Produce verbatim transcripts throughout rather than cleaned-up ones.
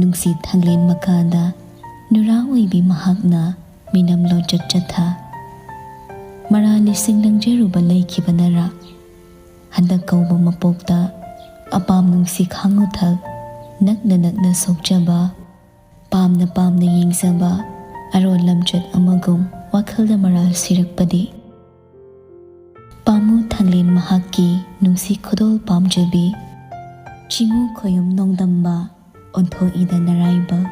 ꯅꯨꯡꯁꯤ ꯊꯥꯡꯂꯦꯟ ꯃꯀꯥꯗ ꯅꯨꯔꯥ ꯑꯣꯏꯕꯤ ꯃꯍꯥꯛꯅ ꯃꯤꯅꯝ ꯂꯣꯟꯆꯠ ꯆꯠꯊ꯫ ꯃꯔꯥ ꯂꯤꯁꯤꯡ ꯂꯪꯖꯔꯨꯕ ꯂꯩꯈꯤꯕꯅꯔꯥ, ꯍꯟꯗꯛ ꯀꯧꯕ ꯃꯄꯣꯛꯇ ꯑꯄꯥꯝ ꯅꯨꯡꯁꯤ ꯈꯥꯡꯉꯨꯊꯛ ꯅꯛꯅ ꯅꯛꯅ ꯁꯣꯛꯆꯕ, ꯄꯥꯝꯅ ꯄꯥꯝꯅ ꯌꯦꯡꯖꯕ ꯑꯔꯣꯟ ꯂꯝꯆꯠ ꯑꯃꯒꯨꯝ ꯋꯥꯈꯜꯗ ꯃꯔꯥꯜ ꯁꯤꯔꯛꯄꯗꯤ꯫ ꯄꯥꯝꯃꯨ ꯊꯥꯡꯂꯦꯟ ꯃꯍꯥꯛꯀꯤ ꯅꯨꯡꯁꯤ ꯈꯨꯗꯣꯜ ꯄꯥꯝꯖꯕꯤ, ꯆꯤꯡꯉꯨ ꯈꯣꯌꯨꯝ ꯅꯣꯡꯗꯝꯕ ꯑꯣꯟꯊꯣꯛꯏꯗ ꯅꯔꯥꯏꯕꯛ,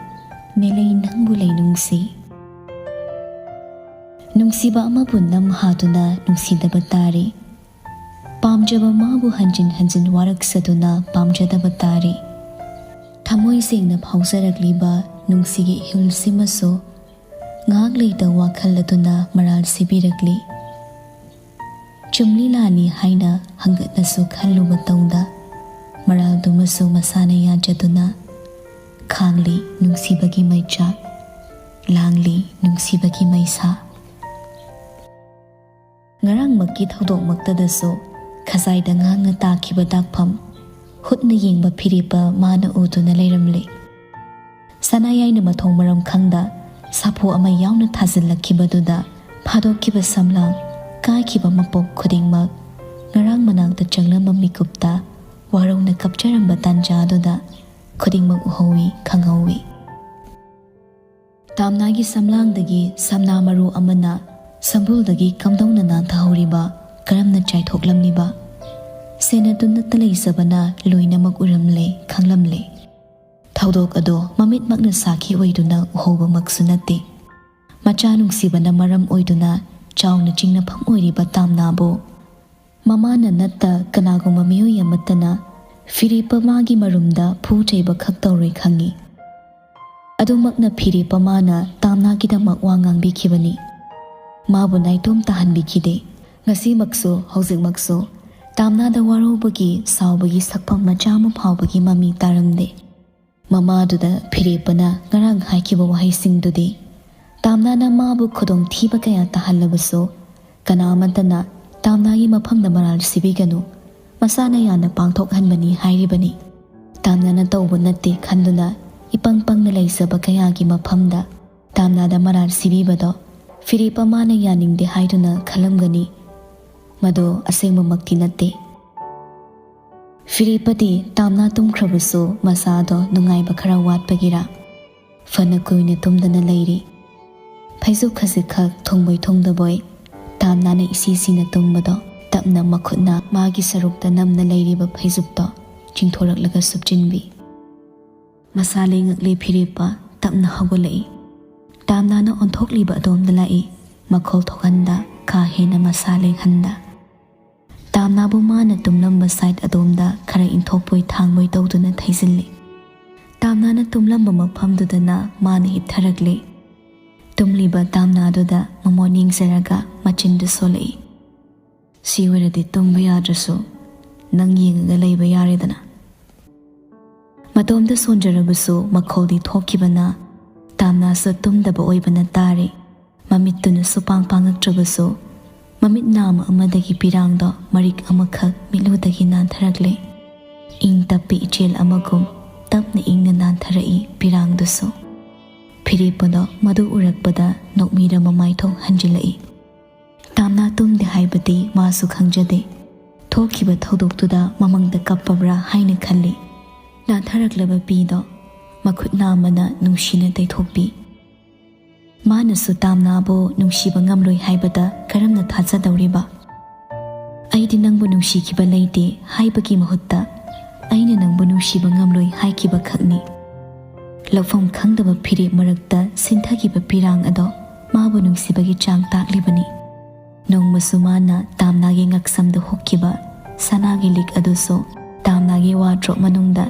ꯃꯦꯂꯩ ꯅꯪꯕꯨ ꯂꯩ ꯅꯨꯡꯁꯤ꯫ ꯅꯨꯡꯁꯤꯕ ꯑꯃꯕꯨ ꯅꯝ ꯍꯥꯗꯨꯅ ꯅꯨꯡꯁꯤꯗꯕ ꯇꯥꯔꯤ꯫ ꯄꯥꯝꯖꯕ ꯃꯥꯕꯨ ꯍꯟꯖꯤꯟ ꯍꯟꯖꯤꯟ ꯋꯥꯔꯛꯆꯗꯨꯅ ꯄꯥꯝꯖꯗꯕ ꯇꯥꯔꯤ꯫ ꯊꯃꯣꯏ ꯁꯦꯡꯅ ꯐꯥꯎꯖꯔꯛꯂꯤꯕ ꯅꯨꯡꯁꯤꯒꯤ ꯏꯍꯨꯜꯁꯤꯃꯁꯨ ꯉꯥꯏꯍꯥꯛ ꯂꯩꯇ ꯋꯥꯈꯜ ꯑꯗꯨꯅ ꯃꯔꯥꯜ ꯁꯤꯕꯤꯔꯛꯂꯤ꯫ ꯆꯨꯝꯂꯤ ꯂꯥꯜꯂꯤ ꯍꯥꯏꯅ ꯍꯪꯒꯠꯅꯁꯨ ꯈꯜꯂꯨꯕ ꯇꯧꯗ, ꯃꯔꯥꯜꯗꯨꯃꯁꯨ ꯃꯁꯥꯅ ꯌꯥꯖꯗꯨꯅ ꯈꯥꯡꯂꯤ ꯅꯨꯡꯁꯤꯕꯒꯤ ꯃꯩꯆꯥꯛ, ꯂꯥꯡꯂꯤ ꯅꯨꯡꯁꯤꯕꯒꯤ ꯃꯩꯁꯥ꯫ ꯉꯔꯥꯡꯃꯛꯀꯤ ꯊꯧꯗꯣꯛꯃꯛꯇꯗꯁꯨ ꯈꯖꯥꯏꯗ ꯉꯥꯡꯅ ꯇꯥꯈꯤꯕ ꯗꯥꯛꯐꯝ, ꯍꯨꯠꯅ ꯌꯦꯡꯕ ꯐꯤꯔꯦꯞꯄ ꯃꯥꯅ ꯎꯗꯨꯅ ꯂꯩꯔꯝꯂꯦ꯫ ꯁꯅꯥꯌꯥꯏꯅ ꯃꯊꯣꯡ ꯃꯔꯝ ꯈꯪꯗ ꯁꯥꯐꯨ ꯑꯃ ꯌꯥꯎꯅ ꯊꯥꯖꯤꯜꯂꯛꯈꯤꯕꯗꯨꯗ ꯐꯥꯗꯣꯛꯈꯤꯕ ꯁꯝꯂꯥꯡ, ꯀꯥꯏꯈꯤꯕ ꯃꯄꯣꯛ ꯈꯨꯗꯤꯡꯃꯛ ꯉꯔꯥꯡ ꯃꯅꯥꯛꯇ ꯆꯪꯂꯝꯕ ꯃꯤꯀꯨꯞꯇ ꯋꯥꯔꯧꯅ ꯀꯞꯆꯔꯝꯕ ꯇꯥꯟꯖꯥꯗꯨꯗ ꯈꯨꯗꯤꯡꯃꯛ ꯎꯍꯧꯏ, ꯈꯪꯍꯧꯏ꯫ ꯇꯥꯝꯅꯥꯒꯤ ꯁꯝꯂꯥꯡꯗꯒꯤ ꯁꯝꯅꯥ ꯃꯔꯨ ꯑꯃꯅ ꯁꯝꯕꯨꯜꯗꯒꯤ ꯀꯝꯗꯧꯅ ꯅꯥꯟꯊꯍꯧꯔꯤꯕ, ꯀꯔꯝꯅ ꯆꯥꯏꯊꯣꯛꯂꯝꯂꯤꯕ? ꯁꯦꯟꯅꯗꯨꯅꯇ ꯂꯩꯖꯕꯅ ꯂꯣꯏꯅꯃꯛ ꯎꯔꯝꯂꯦ, ꯈꯪꯂꯝꯂꯦ꯫ ꯊꯧꯗꯣꯛ ꯑꯗꯣ ꯃꯃꯤꯠꯃꯛꯅ ꯁꯥꯈꯤ ꯑꯣꯏꯗꯨꯅ ꯎꯍꯧꯕꯃꯛꯁꯨ ꯅꯠꯇꯦ꯫ ꯃꯆꯥ ꯅꯨꯡꯁꯤꯕꯅ ꯃꯔꯝ ꯑꯣꯏꯗꯨꯅ ꯆꯥꯎꯅ ꯆꯤꯡꯅꯐꯝ ꯑꯣꯏꯔꯤꯕ ꯇꯥꯝꯅꯥꯕꯨ ꯃꯃꯥꯅ ꯅꯠꯇ ꯀꯅꯥꯒꯨꯝꯕ ꯃꯤꯑꯣꯏ ꯑꯃꯠꯇꯅ ꯐꯤꯔꯦꯞꯄ ꯃꯥꯒꯤ ꯃꯔꯨꯝꯗ ꯐꯨ ꯆꯩꯕ ꯈꯛ ꯇꯧꯔꯣꯏ ꯈꯪꯏ꯫ ꯑꯗꯨꯃꯛꯅ ꯐꯤꯔꯦꯞꯄ ꯃꯥꯅ ꯇꯥꯝꯅꯥꯒꯤꯗꯃꯛ ꯋꯥ ꯉꯥꯡꯕꯤꯈꯤꯕꯅꯤ꯫ ꯃꯥꯕꯨ ꯅꯥꯏꯇꯣꯝ ꯇꯥꯍꯟꯕꯤꯈꯤꯗꯦ꯫ ꯉꯁꯤꯃꯛꯁꯨ, ꯍꯧꯖꯤꯛꯃꯛꯁꯨ ꯇꯥꯝꯅꯥꯗ ꯋꯥꯔꯧꯕꯒꯤ, ꯁꯥꯎꯕꯒꯤ ꯁꯛꯐꯝ ꯃꯆꯥ ꯑꯃ ꯐꯥꯎꯕꯒꯤ ꯃꯃꯤ ꯇꯥꯔꯝꯗꯦ꯫ ꯃꯃꯥꯗꯨꯗ ꯐꯤꯔꯦꯞꯄꯅ ꯉꯔꯥꯡ ꯍꯥꯏꯈꯤꯕ ꯋꯥꯍꯩꯁꯤꯡꯗꯨꯗꯤ ꯇꯥꯝꯅꯥꯅ ꯃꯥꯕꯨ ꯈꯨꯗꯣꯡꯊꯤꯕ ꯀꯌꯥ ꯇꯥꯍꯜꯂꯕꯁꯨ, ꯀꯅꯥ ꯑꯃꯠꯇꯅ ꯇꯥꯝꯅꯥꯒꯤ ꯃꯐꯝꯗ ꯃꯔꯥꯜ ꯁꯤꯕꯤꯒꯅꯨ, ꯃꯁꯥꯅ ꯌꯥꯅ ꯄꯥꯡꯊꯣꯛꯍꯟꯕꯅꯤ ꯍꯥꯏꯔꯤꯕꯅꯤ꯫ ꯇꯥꯝꯅꯥꯅ ꯇꯧꯕ ꯅꯠꯇꯦ ꯈꯟꯗꯨꯅ ꯏꯄꯪ ꯄꯪꯅ ꯂꯩꯖꯕ ꯀꯌꯥꯒꯤ ꯃꯐꯝꯗ ꯇꯥꯝꯅꯥꯗ ꯃꯔꯥꯜ ꯁꯤꯕꯤꯕꯗꯣ ꯐꯤꯔꯦꯞꯄ ꯃꯥꯅ ꯌꯥꯅꯤꯡꯗꯦ ꯍꯥꯏꯗꯨꯅ ꯈꯜꯂꯝꯒꯅꯤ꯫ ꯃꯗꯨ ꯑꯁꯦꯡꯕꯃꯛꯇꯤ ꯅꯠꯇꯦ꯫ ꯐꯤꯔꯦꯞꯄꯗꯤ ꯇꯥꯝꯅꯥ ꯇꯨꯝꯈ꯭ꯔꯕꯁꯨ ꯃꯁꯥꯗꯣ ꯅꯨꯡꯉꯥꯏꯕ ꯈꯔ ꯋꯥꯠꯄꯒꯤꯔꯥ ꯐꯅ ꯀꯨꯏꯅ ꯇꯨꯝꯗꯅ ꯂꯩꯔꯤ꯫ ꯐꯩꯖꯨꯞ ꯈꯖꯤꯛꯈꯛ ꯊꯣꯡꯕꯣꯏ ꯊꯣꯡꯗꯕꯣꯏ ꯇꯥꯝꯅꯥꯅ ꯏꯁꯤ ꯁꯤꯅ ꯇꯨꯝꯕꯗꯣ ꯇꯞꯅ ꯃꯈꯨꯠꯅ ꯃꯥꯒꯤ ꯁꯔꯨꯛꯇ ꯅꯝꯅ ꯂꯩꯔꯤꯕ ꯐꯩꯖꯨꯞꯇꯣ ꯆꯤꯡꯊꯣꯔꯛꯂꯒ ꯁꯨꯞꯆꯤꯟꯕꯤ꯫ ꯃꯁꯥ ꯂꯦꯡꯉꯛꯂꯦ ꯐꯤꯔꯦꯞꯄ ꯇꯞꯅ ꯍꯧꯒꯠꯂꯛꯏ꯫ ꯇꯥꯝꯅꯥꯅ ꯑꯣꯟꯊꯣꯛꯂꯤꯕ ꯑꯗꯣꯝꯗ ꯂꯥꯛꯏ, ꯃꯈꯣꯜ ꯊꯣꯛꯍꯟꯗ, ꯀꯥ ꯍꯦꯟꯅ ꯃꯁꯥ ꯂꯦꯡꯍꯟꯗ꯫ ꯇꯥꯝꯅꯥꯕꯨ ꯃꯥꯅ ꯇꯨꯝꯂꯝꯕ ꯁꯥꯏꯠ ꯑꯗꯣꯝꯗ ꯈꯔ ꯏꯟꯊꯣꯛꯄꯣꯏ ꯊꯥꯡꯕꯣꯏ ꯇꯧꯗꯨꯅ ꯊꯩꯖꯤꯜꯂꯤ꯫ ꯇꯥꯝꯅꯥꯅ ꯇꯨꯝꯂꯝꯕ ꯃꯐꯝꯗꯨꯗꯅ ꯃꯥꯅ ꯍꯤꯞꯊꯔꯛꯂꯤ꯫ ꯇꯨꯝꯂꯤꯕ ꯇꯥꯝꯅꯥꯗꯨꯗ ꯃꯃꯣꯟ ꯌꯦꯡꯖꯔꯒ ꯃꯆꯤꯟꯗꯨ ꯁꯣꯜꯂꯛꯏ꯫ "ꯁꯤ ꯑꯣꯏꯔꯗꯤ ꯇꯨꯝꯕ ꯌꯥꯗ꯭ꯔꯁꯨ ꯅꯪ ꯌꯦꯡꯉꯒ ꯂꯩꯕ ꯌꯥꯔꯦꯗꯅ꯫" ꯃꯇꯣꯝꯇ ꯁꯣꯟꯖꯔꯕꯁꯨ ꯃꯈꯣꯜꯗꯤ ꯊꯣꯛꯈꯤꯕꯅ ꯇꯥꯝꯅꯥꯁꯨ ꯇꯨꯝꯗꯕ ꯑꯣꯏꯕꯅ ꯇꯥꯔꯦ꯫ ꯃꯃꯤꯠꯇꯨꯅꯁꯨ ꯄꯥꯡ ꯄꯥꯡꯉꯛꯇ꯭ꯔꯕꯁꯨ ꯃꯃꯤꯠ ꯅꯥꯝꯃ ꯑꯃꯗꯒꯤ ꯄꯤꯔꯥꯡꯗꯣ ꯃꯔꯤꯛ ꯑꯃꯈꯛ ꯃꯤꯠꯂꯨꯗꯒꯤ ꯅꯥꯟꯊꯔꯛꯂꯦ꯫ ꯏꯪ ꯇꯞꯄꯤ ꯏꯆꯦꯜ ꯑꯃꯒꯨꯝ ꯇꯞꯅ ꯏꯪꯅ ꯅꯥꯟꯊꯔꯛꯏ ꯄꯤꯔꯥꯡꯗꯨꯁꯨ꯫ ꯐꯤꯔꯦꯞꯄꯗꯣ ꯃꯗꯨ ꯎꯔꯛꯄꯗ ꯅꯣꯛꯃꯤꯔ ꯃꯃꯥꯏꯊꯣꯡ ꯍꯟꯖꯤꯜꯂꯛꯏ꯫ ꯇꯥꯝꯅꯥ ꯇꯨꯝꯗꯦ ꯍꯥꯏꯕꯗꯤ ꯃꯥꯁꯨ ꯈꯪꯖꯗꯦ꯫ ꯊꯣꯛꯈꯤꯕ ꯊꯧꯗꯣꯛꯇꯨꯗ ꯃꯃꯪꯗ ꯀꯞꯄꯕ꯭ꯔꯥ ꯍꯥꯏꯅ ꯈꯜꯂꯤ꯫ ꯅꯥꯟꯊꯔꯛꯂꯕ ꯄꯤꯗꯣ ꯃꯈꯨꯠ ꯅꯥꯝꯃꯅ ꯅꯨꯡꯁꯤꯅ ꯇꯩꯊꯣꯛꯄꯤ꯫ ꯃꯥꯅꯁꯨ ꯇꯥꯝꯅꯥꯕꯨ ꯅꯨꯡꯁꯤꯕ ꯉꯝꯂꯣꯏ ꯍꯥꯏꯕꯗ ꯀꯔꯝꯅ ꯊꯥꯖꯗꯧꯔꯤꯕ? "ꯑꯩꯗꯤ ꯅꯪꯕꯨ ꯅꯨꯡꯁꯤꯈꯤꯕ ꯂꯩꯇꯦ" ꯍꯥꯏꯕꯒꯤ ꯃꯍꯨꯠꯇ "ꯑꯩꯅ ꯅꯪꯕꯨ ꯅꯨꯡꯁꯤꯕ ꯉꯝꯂꯣꯏ" ꯍꯥꯏꯈꯤꯕ ꯈꯛꯅꯤ꯫ ꯂꯧꯐꯝ ꯈꯪꯗꯕ ꯐꯤꯔꯦꯞ ꯃꯔꯛꯇ ꯁꯤꯟꯊꯈꯤꯕ ꯄꯤꯔꯥꯡ ꯑꯗꯣ ꯃꯥꯕꯨ ꯅꯨꯡꯁꯤꯕꯒꯤ ꯆꯥꯡ ꯇꯥꯛꯂꯤꯕꯅꯤ꯫ ꯅꯣꯡꯃꯁꯨ ꯃꯥꯅ ꯇꯥꯝꯅꯥꯒꯤ ꯉꯛꯁꯝꯗ ꯍꯨꯛꯈꯤꯕ ꯁꯅꯥꯒꯤ ꯂꯤꯛ ꯑꯗꯨꯁꯨ ꯇꯥꯝꯅꯥꯒꯤ ꯋꯥꯗ꯭ꯔꯣꯞ ꯃꯅꯨꯡꯗ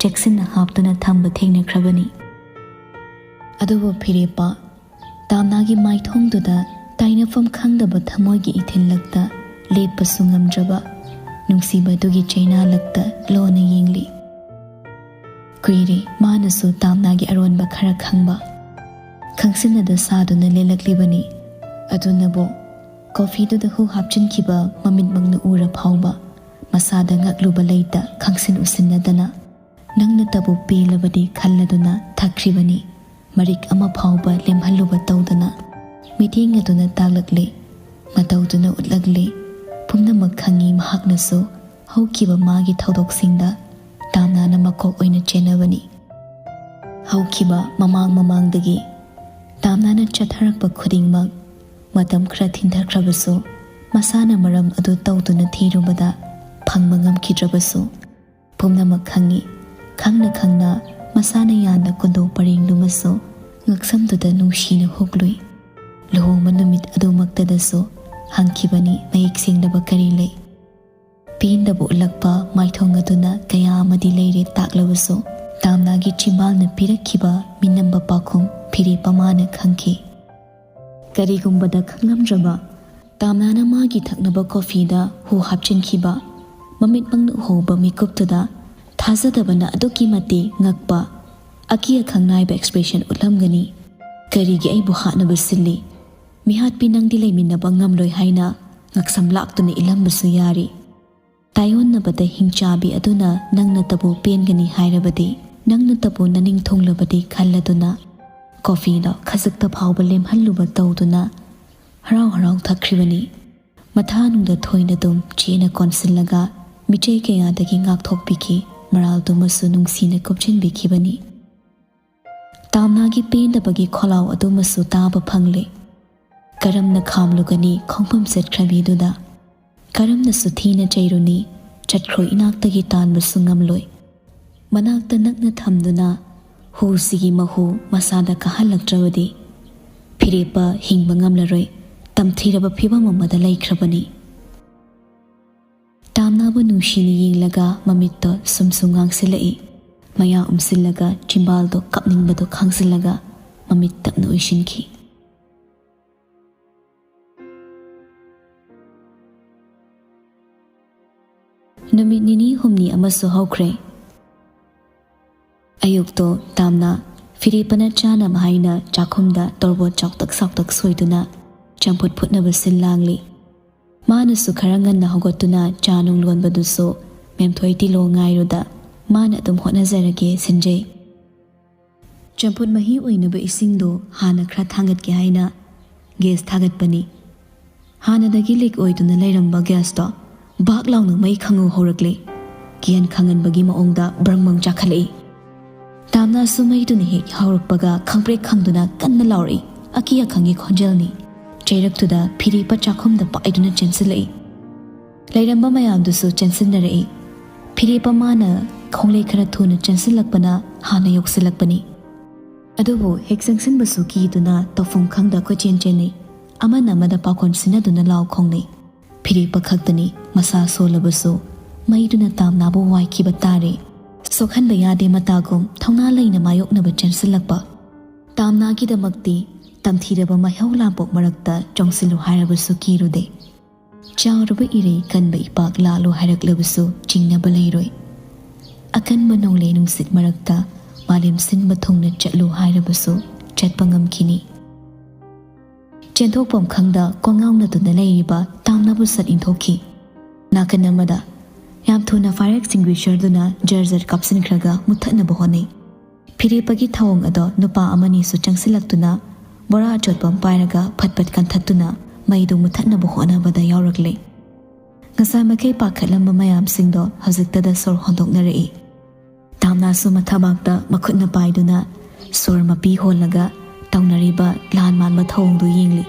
ꯆꯦꯛꯁꯤꯟꯅ ꯍꯥꯞꯇꯨꯅ ꯊꯝꯕ ꯊꯦꯡꯅꯈ꯭ꯔꯕꯅꯤ꯫ ꯑꯗꯨꯕꯨ ꯐꯤꯔꯦꯞꯄ ꯇꯥꯝꯅꯥꯒꯤ ꯃꯥꯏꯊꯣꯡꯗꯨꯗ ꯇꯥꯏꯅꯐꯝ ꯈꯪꯗꯕ ꯊꯃꯣꯏꯒꯤ ꯏꯊꯤꯜꯂꯛꯇ ꯂꯦꯞꯄꯁꯨ ꯉꯝꯗ꯭ꯔꯕ ꯅꯨꯡꯁꯤꯕꯗꯨꯒꯤ ꯆꯩꯅꯥꯂꯛꯇ ꯂꯣꯟꯅ ꯌꯦꯡꯂꯤ꯫ ꯀꯨꯏꯔꯦ ꯃꯥꯅꯁꯨ ꯇꯥꯝꯅꯥꯒꯤ ꯑꯔꯣꯟꯕ ꯈꯔ ꯈꯪꯕ꯫ ꯈꯪꯁꯤꯟꯅꯗ ꯁꯥꯗꯨꯅ ꯂꯦꯜꯂꯛꯂꯤꯕꯅꯤ꯫ ꯑꯗꯨꯅꯕꯨ ꯀꯣꯐꯤꯗꯨꯗ ꯍꯨ ꯍꯥꯞꯆꯤꯟꯈꯤꯕ ꯃꯃꯤꯠꯃꯛꯅ ꯎꯔ ꯐꯥꯎꯕ ꯃꯁꯥꯗ ꯉꯛꯂꯨꯕ ꯂꯩꯇ ꯈꯪꯁꯤꯟ ꯎꯁꯤꯟꯅꯗꯅ ꯅꯪꯅꯇꯕꯨ ꯄꯦꯜꯂꯕꯗꯤ ꯈꯜꯂꯗꯨꯅ ꯊꯛꯈ꯭ꯔꯤꯕꯅꯤ꯫ ꯃꯔꯤꯛ ꯑꯃ ꯐꯥꯎꯕ ꯂꯦꯝꯍꯜꯂꯨꯕ ꯇꯧꯗꯅ ꯃꯤꯠꯌꯦꯡ ꯑꯗꯨꯅ ꯇꯥꯛꯂꯛꯂꯤ, ꯃꯇꯧꯗꯨꯅ ꯎꯠꯂꯛꯂꯤ꯫ ꯄꯨꯝꯅꯃꯛ ꯈꯪꯏ ꯃꯍꯥꯛꯅꯁꯨ ꯍꯧꯈꯤꯕ ꯃꯥꯒꯤ ꯊꯧꯗꯣꯛꯁꯤꯡꯗ ꯇꯥꯝꯅꯥꯅ ꯃꯀꯣꯛ ꯑꯣꯏꯅ ꯆꯦꯟꯅꯕꯅꯤ꯫ ꯍꯧꯈꯤꯕ ꯃꯃꯥꯡ ꯃꯃꯥꯡꯗꯒꯤ ꯇꯥꯝꯅꯥꯅ ꯆꯠꯊꯔꯛꯄ ꯈꯨꯗꯤꯡꯃꯛ ꯃꯇꯝ ꯈꯔ ꯊꯤꯟꯊꯈ꯭ꯔꯕꯁꯨ, ꯃꯁꯥꯅ ꯃꯔꯝ ꯑꯗꯨ ꯇꯧꯗꯨꯅ ꯊꯤꯔꯨꯕꯗ ꯐꯪꯕ ꯉꯝꯈꯤꯗ꯭ꯔꯕꯁꯨ, ꯄꯨꯝꯅꯃꯛ ꯈꯪꯏ꯫ ꯈꯪꯅ ꯈꯪꯅ ꯃꯁꯥꯅ ꯌꯥꯟꯕ ꯀꯨꯟꯗꯣ ꯄꯔꯦꯡꯗꯨꯃꯁꯨ ꯉꯛꯁꯝꯗꯨꯗ ꯅꯨꯡꯁꯤꯅ ꯍꯨꯛꯂꯨꯏ꯫ ꯂꯨꯍꯣꯡꯕ ꯅꯨꯃꯤꯠ ꯑꯗꯨꯃꯛꯇꯗꯁꯨ ꯍꯪꯈꯤꯕꯅꯤ ꯃꯌꯦꯛ ꯁꯦꯡꯗꯕ ꯀꯔꯤ ꯂꯩ꯫ ꯄꯦꯟꯗꯕ ꯎꯠꯂꯛꯄ ꯃꯥꯏꯊꯣꯡ ꯑꯗꯨꯅ ꯀꯌꯥ ꯑꯃꯗꯤ ꯂꯩꯔꯦ ꯇꯥꯛꯂꯕꯁꯨ, ꯇꯥꯝꯅꯥꯒꯤ ꯆꯤꯝꯕꯥꯜꯅ ꯄꯤꯔꯛꯈꯤꯕ ꯃꯤꯅꯝꯕ ꯄꯥꯎꯈꯨꯝ ꯐꯤꯔꯦꯞ ꯑꯃꯅ ꯈꯪꯈꯤ꯫ ꯀꯔꯤꯒꯨꯝꯕꯗ ꯈꯪꯂꯝꯗ꯭ꯔꯕ ꯇꯥꯝꯅꯥꯅ ꯃꯥꯒꯤ ꯊꯛꯅꯕ ꯀꯣꯐꯤꯗ ꯍꯨ ꯍꯥꯞꯆꯤꯟꯈꯤꯕ, ꯃꯃꯤꯠꯃꯛꯅ ꯎꯍꯧꯕ ꯃꯤꯀꯨꯞꯇꯨꯗ ꯊꯥꯖꯗꯕꯅ ꯑꯗꯨꯛꯀꯤ ꯃꯇꯤꯛ ꯉꯛꯄ, ꯑꯀꯤ ꯑꯈꯪ ꯅꯥꯏꯕ ꯑꯦꯛꯁꯄ꯭ꯔꯦꯁꯟ ꯎꯠꯂꯝꯒꯅꯤ꯫ "ꯀꯔꯤꯒꯤ ꯑꯩꯕꯨ ꯍꯥꯠꯅꯕ ꯁꯤꯜꯂꯤ? ꯃꯤꯍꯥꯠꯄꯤ ꯅꯪꯗꯤ ꯂꯩꯃꯤꯟꯅꯕ ꯉꯝꯂꯣꯏ" ꯍꯥꯏꯅ ꯉꯛꯁꯝ ꯂꯥꯛꯇꯨꯅ ꯏꯜꯂꯝꯕꯁꯨ ꯌꯥꯔꯤ꯫ ꯇꯥꯏꯌꯣꯟꯅꯕꯗ ꯍꯤꯡꯆꯥꯕꯤ ꯑꯗꯨꯅ ꯅꯪꯅꯇꯕꯨ ꯄꯦꯟꯒꯅꯤ ꯍꯥꯏꯔꯕꯗꯤ, ꯅꯪꯅꯇꯕꯨ ꯅꯅꯤꯡ ꯊꯨꯡꯂꯕꯗꯤ ꯈꯜꯂꯗꯨꯅ ꯀꯣꯐꯤꯗꯣ ꯈꯖꯤꯛꯇ ꯐꯥꯎꯕ ꯂꯦꯝꯍꯜꯂꯨꯕ ꯇꯧꯗꯨꯅ ꯍꯔꯥꯎ ꯍꯔꯥꯎ ꯊꯛꯈ꯭ꯔꯤꯕꯅꯤ꯫ ꯃꯊꯥꯅꯨꯡꯗ ꯊꯣꯏꯅꯗꯨꯝ ꯆꯦꯅ ꯀꯣꯟꯁꯤꯜꯂꯒ ꯃꯤꯆꯩ ꯀꯌꯥꯗꯒꯤ ꯉꯥꯛꯊꯣꯛꯄꯤꯈꯤ, ꯃꯔꯥꯜꯗꯨꯃꯁꯨ ꯅꯨꯡꯁꯤꯅ ꯀꯨꯞꯁꯤꯟꯕꯤꯈꯤꯕꯅꯤ꯫ ꯇꯥꯝꯅꯥꯒꯤ ꯄꯦꯟꯗꯕꯒꯤ ꯈꯣꯜꯂꯥꯎ ꯑꯗꯨꯃꯁꯨ ꯇꯥꯕ ꯐꯪꯂꯦ꯫ ꯀꯔꯝꯅ ꯈꯥꯝꯂꯨꯒꯅꯤ ꯈꯣꯡꯐꯝ ꯆꯠꯈ꯭ꯔꯕꯤꯗꯨꯗ? ꯀꯔꯝꯅꯁꯨ ꯊꯤꯅ ꯆꯩꯔꯨꯅꯤ? ꯆꯠꯈ꯭ꯔꯣ, ꯏꯅꯥꯛꯇꯒꯤ ꯇꯥꯟꯕꯁꯨ ꯉꯝꯂꯣꯏ꯫ ꯃꯅꯥꯛꯇ ꯅꯛꯅ ꯊꯝꯗꯨꯅ ꯍꯨꯁꯤꯒꯤ ꯃꯍꯨ ꯃꯁꯥꯗ ꯀꯥꯍꯜꯂꯛꯇ꯭ꯔꯕꯗꯤ ꯐꯤꯔꯦꯞꯄ ꯍꯤꯡꯕ ꯉꯝꯂꯔꯣꯏ꯫ ꯇꯝꯊꯤꯔꯕ ꯐꯤꯕꯝ ꯑꯃꯗ ꯂꯩꯈ꯭ꯔꯕꯅꯤ꯫ ꯇꯥꯝꯅꯥꯕꯨ ꯅꯨꯡꯁꯤꯅ ꯌꯦꯡꯂꯒ ꯃꯃꯤꯠꯇꯣ ꯁꯨꯝ ꯁꯨꯝ ꯉꯥꯡꯁꯤꯜꯂꯛꯏ꯫ ꯃꯌꯥ ꯎꯝꯁꯤꯜꯂꯒ ꯆꯤꯝꯕꯥꯜꯗꯣ ꯀꯞꯅꯤꯡꯕꯗꯣ ꯈꯥꯡꯖꯤꯜꯂꯒ ꯃꯃꯤꯠ ꯇꯞꯅ ꯎꯏꯁꯤꯟꯈꯤ꯫ ꯅꯨꯃꯤꯠ ꯅꯤꯅꯤ ꯍꯨꯝꯅꯤ ꯑꯃꯁꯨ ꯍꯧꯈ꯭ꯔꯦ꯫ ꯑꯌꯨꯛꯇꯣ ꯇꯥꯝꯅ ꯐꯤꯔꯦꯞꯄꯅ ꯆꯥꯅꯕ ꯍꯥꯏꯅ ꯆꯥꯛꯈꯨꯝꯗ ꯇꯣꯔꯕꯣꯠ ꯆꯥꯎꯇꯛ ꯆꯥꯎꯇꯛ ꯁꯣꯏꯗꯨꯅ ꯆꯝꯐꯨꯠ ꯐꯨꯠꯅꯕ ꯁꯤꯜ ꯂꯥꯡꯂꯤ꯫ ꯃꯥꯅꯁꯨ ꯈꯔ ꯉꯟꯅ ꯍꯧꯒꯠꯇꯨꯅ ꯆꯥ ꯅꯨꯡ ꯂꯣꯟꯕꯗꯨꯁꯨ ꯃꯦꯝꯊꯣꯏ ꯇꯤꯂꯣ ꯉꯥꯏꯔꯨꯗ ꯃꯥꯅ ꯑꯗꯨꯝ ꯍꯣꯠꯅꯖꯔꯒꯦ ꯁꯤꯟꯖꯩ꯫ ꯆꯝꯐꯨꯠ ꯃꯍꯤ ꯑꯣꯏꯅꯕ ꯏꯁꯤꯡꯗꯣ ꯍꯥꯟꯅ ꯈꯔ ꯊꯥꯡꯒꯠꯀꯦ ꯍꯥꯏꯅ ꯒꯦꯁ ꯊꯥꯒꯠꯄꯅꯤ꯫ ꯍꯥꯟꯅꯗꯒꯤ ꯂꯤꯛ ꯑꯣꯏꯗꯨꯅ ꯂꯩꯔꯝꯕ ꯒ꯭ꯌꯥꯁꯇꯣ ꯚꯥꯛ ꯂꯥꯎꯅ ꯃꯩ ꯈꯪꯍꯧ ꯍꯧꯔꯛꯂꯦ꯫ ꯀꯤꯌꯟ ꯈꯪꯍꯟꯕꯒꯤ ꯃꯑꯣꯡꯗ ꯕ꯭ꯔꯪ ꯕ꯭ꯔꯪ ꯆꯥꯈꯠꯂꯛꯏ꯫ ꯇꯥꯝꯅꯥꯁꯨ ꯃꯩꯗꯨꯅ ꯍꯦꯛ ꯍꯧꯔꯛꯄꯒ ꯈꯪꯄ꯭ꯔꯦꯛ ꯈꯪꯗꯨꯅ ꯀꯟꯅ ꯂꯥꯎꯔꯛꯏ꯫ ꯑꯀꯤ ꯑꯈꯪꯒꯤ ꯈꯣꯟꯖꯦꯜꯅꯤ꯫ ꯆꯩꯔꯛꯇꯨꯗ ꯐꯤꯔꯦꯞꯄ ꯆꯥꯛꯈꯨꯝꯗ ꯄꯥꯏꯗꯨꯅ ꯆꯦꯟꯁꯤꯜꯂꯛꯏ꯫ ꯂꯩꯔꯝꯕ ꯃꯌꯥꯝꯗꯨꯁꯨ ꯆꯦꯟꯁꯤꯟꯅꯔꯛꯏ꯫ ꯐꯤꯔꯦꯞꯄ ꯃꯥꯅ ꯈꯣꯡꯂꯩ ꯈꯔ ꯊꯨꯅ ꯆꯦꯟꯁꯤꯜꯂꯛꯄꯅ ꯍꯥꯟꯅ ꯌꯧꯁꯤꯜꯂꯛꯄꯅꯤ꯫ ꯑꯗꯨꯕꯨ ꯍꯦꯛ ꯆꯪꯁꯤꯟꯕꯁꯨ ꯀꯤꯗꯨꯅ ꯇꯧꯐꯝ ꯈꯪꯗ ꯀꯣꯏꯆꯦꯟ ꯆꯦꯟꯅꯩ꯫ ꯑꯃꯅ ꯑꯃꯗ ꯄꯥꯈꯣꯟ ꯁꯤꯟꯅꯗꯨꯅ ꯂꯥꯎ ꯈꯣꯡꯅꯩ꯫ ꯐꯤꯔꯦꯞꯄ ꯈꯛꯇꯅꯤ ꯃꯁꯥ ꯁꯣꯜꯂꯕꯁꯨ ꯃꯩꯗꯨꯅ ꯇꯥꯝꯅꯥꯕꯨ ꯋꯥꯏꯈꯤꯕ ꯇꯥꯔꯦ꯫ ꯁꯣꯛꯍꯟꯕ ꯌꯥꯗꯦ ꯃꯇꯥꯒꯨꯝ ꯊꯧꯅꯥ ꯂꯩꯅ ꯃꯥꯌꯣꯛꯅꯕ ꯆꯦꯟꯁꯤꯜꯂꯛꯄ꯫ ꯇꯥꯝꯅꯥꯒꯤꯗꯃꯛꯇꯤ ꯇꯝꯊꯤꯔꯕ ꯃꯩꯍꯧ ꯂꯥꯡꯄꯣꯛ ꯃꯔꯛꯇ ꯆꯣꯡꯁꯤꯜꯂꯨ ꯍꯥꯏꯔꯕꯁꯨ ꯀꯤꯔꯨꯗꯦ꯫ ꯆꯥꯎꯔꯕ ꯏꯔꯩ ꯀꯟꯕ ꯏꯄꯥꯛ ꯂꯥꯜꯂꯨ ꯍꯥꯏꯔꯛꯂꯕꯁꯨ ꯆꯤꯡꯅꯕ ꯂꯩꯔꯣꯏ꯫ ꯑꯀꯟꯕ ꯅꯣꯡꯂꯩ ꯅꯨꯡꯁꯤꯠ ꯃꯔꯛꯇ ꯃꯥꯂꯦꯝ ꯁꯤꯟꯕ ꯊꯨꯡꯅ ꯆꯠꯂꯨ ꯍꯥꯏꯔꯕꯁꯨ ꯆꯠꯄ ꯉꯝꯈꯤꯅꯤ꯫ ꯆꯦꯟꯊꯣꯛꯐꯝ ꯈꯪꯗ ꯀꯣꯡꯉꯥꯎꯅꯗꯨꯅ ꯂꯩꯔꯤꯕ ꯇꯥꯝꯅꯥꯕꯨ ꯁꯠ ꯏꯟꯊꯣꯛꯈꯤ꯫ ꯅꯥꯀꯟ ꯑꯃꯗ ꯌꯥꯝ ꯊꯨꯅ ꯐꯥꯏꯌꯔ ꯑꯦꯛꯁꯇꯤꯡꯒ꯭ꯋꯤꯁꯔꯗꯨꯅ ꯖꯔ ꯖꯔ ꯀꯥꯞꯁꯤꯟꯈ꯭ꯔꯒ ꯃꯨꯠꯊꯠꯅꯕ ꯍꯣꯠꯅꯩ꯫ ꯐꯤꯔꯦꯞꯄꯒꯤ ꯊꯧꯑꯣꯡ ꯑꯗꯣ ꯅꯨꯄꯥ ꯑꯃꯅꯤꯁꯨ ꯆꯪꯁꯤꯜꯂꯛꯇꯨꯅ ꯕꯣꯔꯥ ꯑꯆꯣꯠꯄ ꯑꯃ ꯄꯥꯏꯔꯒ ꯐꯠ ꯐꯠ ꯀꯟꯊꯠꯇꯨꯅ ꯃꯩꯗꯨ ꯃꯨꯠꯊꯠꯅꯕ ꯍꯣꯠꯅꯕꯗ ꯌꯥꯎꯔꯛꯂꯦ꯫ ꯉꯁꯥꯏ ꯃꯈꯩ ꯄꯥꯈꯠꯂꯝꯕ ꯃꯌꯥꯝꯁꯤꯡꯗꯣ ꯍꯧꯖꯤꯛꯇꯗ ꯁꯣꯔ ꯍꯣꯟꯗꯣꯛꯅꯔꯛꯏ꯫ ꯇꯥꯝꯅꯥꯁꯨ ꯃꯊꯕꯥꯛꯇ ꯃꯈꯨꯠꯅ ꯄꯥꯏꯗꯨꯅ ꯁꯣꯔ ꯃꯄꯤ ꯍꯣꯜꯂꯒ ꯇꯧꯅꯔꯤꯕ ꯂꯥꯟ ꯃꯥꯟꯕ ꯊꯧꯑꯣꯡꯗꯨ ꯌꯦꯡꯂꯤ꯫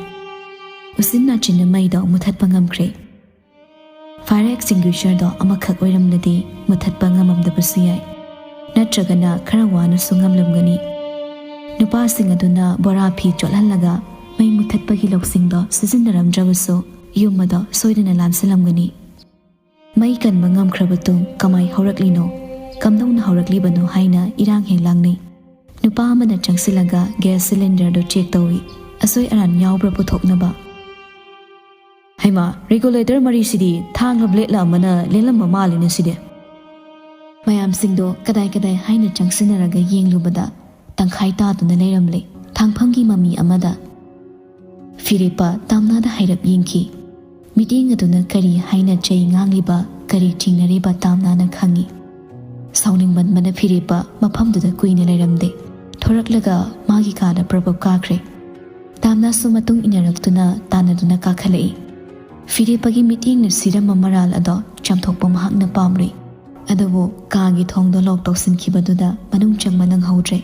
ꯎꯆꯤꯟ ꯅꯥꯆꯤꯟꯅ ꯃꯩꯗꯣ ꯃꯨꯠꯊꯠꯄ ꯉꯝꯈ꯭ꯔꯦ꯫ ꯐꯥꯏꯌꯔ ꯑꯦꯛꯁꯇꯤꯡꯒ꯭ꯋꯤꯁꯔꯗꯣ ꯑꯃꯈꯛ ꯑꯣꯏꯔꯝꯂꯗꯤ ꯃꯨꯠꯊꯠꯄ ꯉꯝꯃꯝꯗꯕꯁꯨ ꯌꯥꯏ, ꯅꯠꯇ꯭ꯔꯒꯅ ꯈꯔ ꯋꯥꯅꯁꯨ ꯉꯝꯂꯝꯒꯅꯤ꯫ ꯅꯨꯄꯥꯁꯤꯡ ꯑꯗꯨꯅ ꯕꯣꯔꯥ ꯐꯤ ꯆꯣꯠꯍꯜꯂꯒ ꯃꯩ ꯃꯨꯠꯊꯠꯄꯒꯤ ꯂꯧꯁꯤꯡꯗꯣ ꯁꯤꯖꯤꯟꯅꯔꯝꯗ꯭ꯔꯕꯁꯨ ꯌꯨꯝ ꯑꯗꯣ ꯁꯣꯏꯗꯅ ꯂꯥꯟꯁꯤꯜꯂꯝꯒꯅꯤ꯫ ꯃꯩ ꯀꯟꯕ ꯉꯝꯈ꯭ꯔꯕ ꯇꯨꯡ ꯀꯃꯥꯏ ꯍꯧꯔꯛꯂꯤꯅꯣ? ꯀꯝꯗꯧꯅ ꯍꯧꯔꯛꯂꯤꯕꯅꯣ ꯍꯥꯏꯅ ꯏꯔꯥꯡ ꯍꯦꯛ ꯂꯥꯡꯅꯩ꯫ ꯅꯨꯄꯥ ꯑꯃꯅ ꯆꯪꯁꯤꯜꯂꯒ ꯒ꯭ꯌꯥꯁ ꯁꯤꯂꯤꯟꯗꯔꯗꯨ ꯆꯦꯛ ꯇꯧꯏ, ꯑꯁꯣꯏ ꯑꯔꯥꯟ ꯌꯥꯎꯕ꯭ꯔꯥ ꯄꯨꯊꯣꯛꯅꯕ꯫ "ꯍꯩꯃꯥ, ꯔꯤꯒꯨꯂꯦꯇꯔ ꯃꯔꯤꯁꯤꯗꯤ ꯊꯥꯡꯂ ꯕ꯭ꯂꯦꯗꯂ ꯑꯃꯅ ꯂꯦꯜꯂꯝꯕ ꯃꯥꯜꯂꯤꯅꯦ ꯁꯤꯗꯤ꯫" ꯃꯌꯥꯝꯁꯤꯡꯗꯣ ꯀꯗꯥꯏ ꯀꯗꯥꯏ ꯍꯥꯏꯅ ꯆꯪꯁꯤꯟꯅꯔꯒ ꯌꯦꯡꯂꯨꯕꯗ ꯇꯪꯈꯥꯏ ꯇꯥꯗꯨꯅ ꯂꯩꯔꯝꯂꯦ꯫ ꯊꯥꯡꯐꯝꯒꯤ ꯃꯃꯤ ꯑꯃꯗ ꯐꯤꯔꯦꯞꯄ ꯇꯥꯝꯅꯥꯗ ꯍꯥꯏꯔꯞ ꯌꯦꯡꯈꯤ꯫ ꯃꯤꯠꯌꯦꯡ ꯑꯗꯨꯅ ꯀꯔꯤ ꯍꯥꯏꯅ ꯆꯩ ꯉꯥꯡꯂꯤꯕ, ꯀꯔꯤ ꯆꯤꯡꯅꯔꯤꯕ ꯇꯥꯝꯅꯥꯅ ꯈꯪꯏ꯫ ꯁꯥꯎꯅꯤꯡꯃꯟꯕꯅ ꯐꯤꯔꯦꯞꯄ ꯃꯐꯝꯗꯨꯗ ꯀꯨꯏꯅ ꯂꯩꯔꯝꯗꯦ꯫ ꯊꯣꯔꯛꯂꯒ ꯃꯥꯒꯤ ꯀꯥꯗ ꯄ꯭ꯔꯕꯞ ꯀꯥꯈ꯭ꯔꯦ꯫ ꯇꯥꯝꯅꯥꯁꯨ ꯃꯇꯨꯡ ꯏꯟꯅꯔꯛꯇꯨꯅ ꯇꯥꯟꯅꯗꯨꯅ ꯀꯥꯈꯠꯂꯛꯏ꯫ ꯐꯤꯔꯦꯞꯄꯒꯤ ꯃꯤꯠꯌꯦꯡꯅ ꯁꯤꯔꯝꯕ ꯃꯔꯥꯜ ꯑꯗꯣ ꯆꯥꯝꯊꯣꯛꯄ ꯃꯍꯥꯛꯅ ꯄꯥꯝꯂꯨꯏ꯫ ꯑꯗꯨꯕꯨ ꯀꯥꯒꯤ ꯊꯣꯡꯗꯣ ꯂꯣꯛ ꯇꯧꯁꯤꯟꯈꯤꯕꯗꯨꯗ ꯃꯅꯨꯡ ꯆꯪꯕ ꯅꯪꯍꯧꯗ꯭ꯔꯦ꯫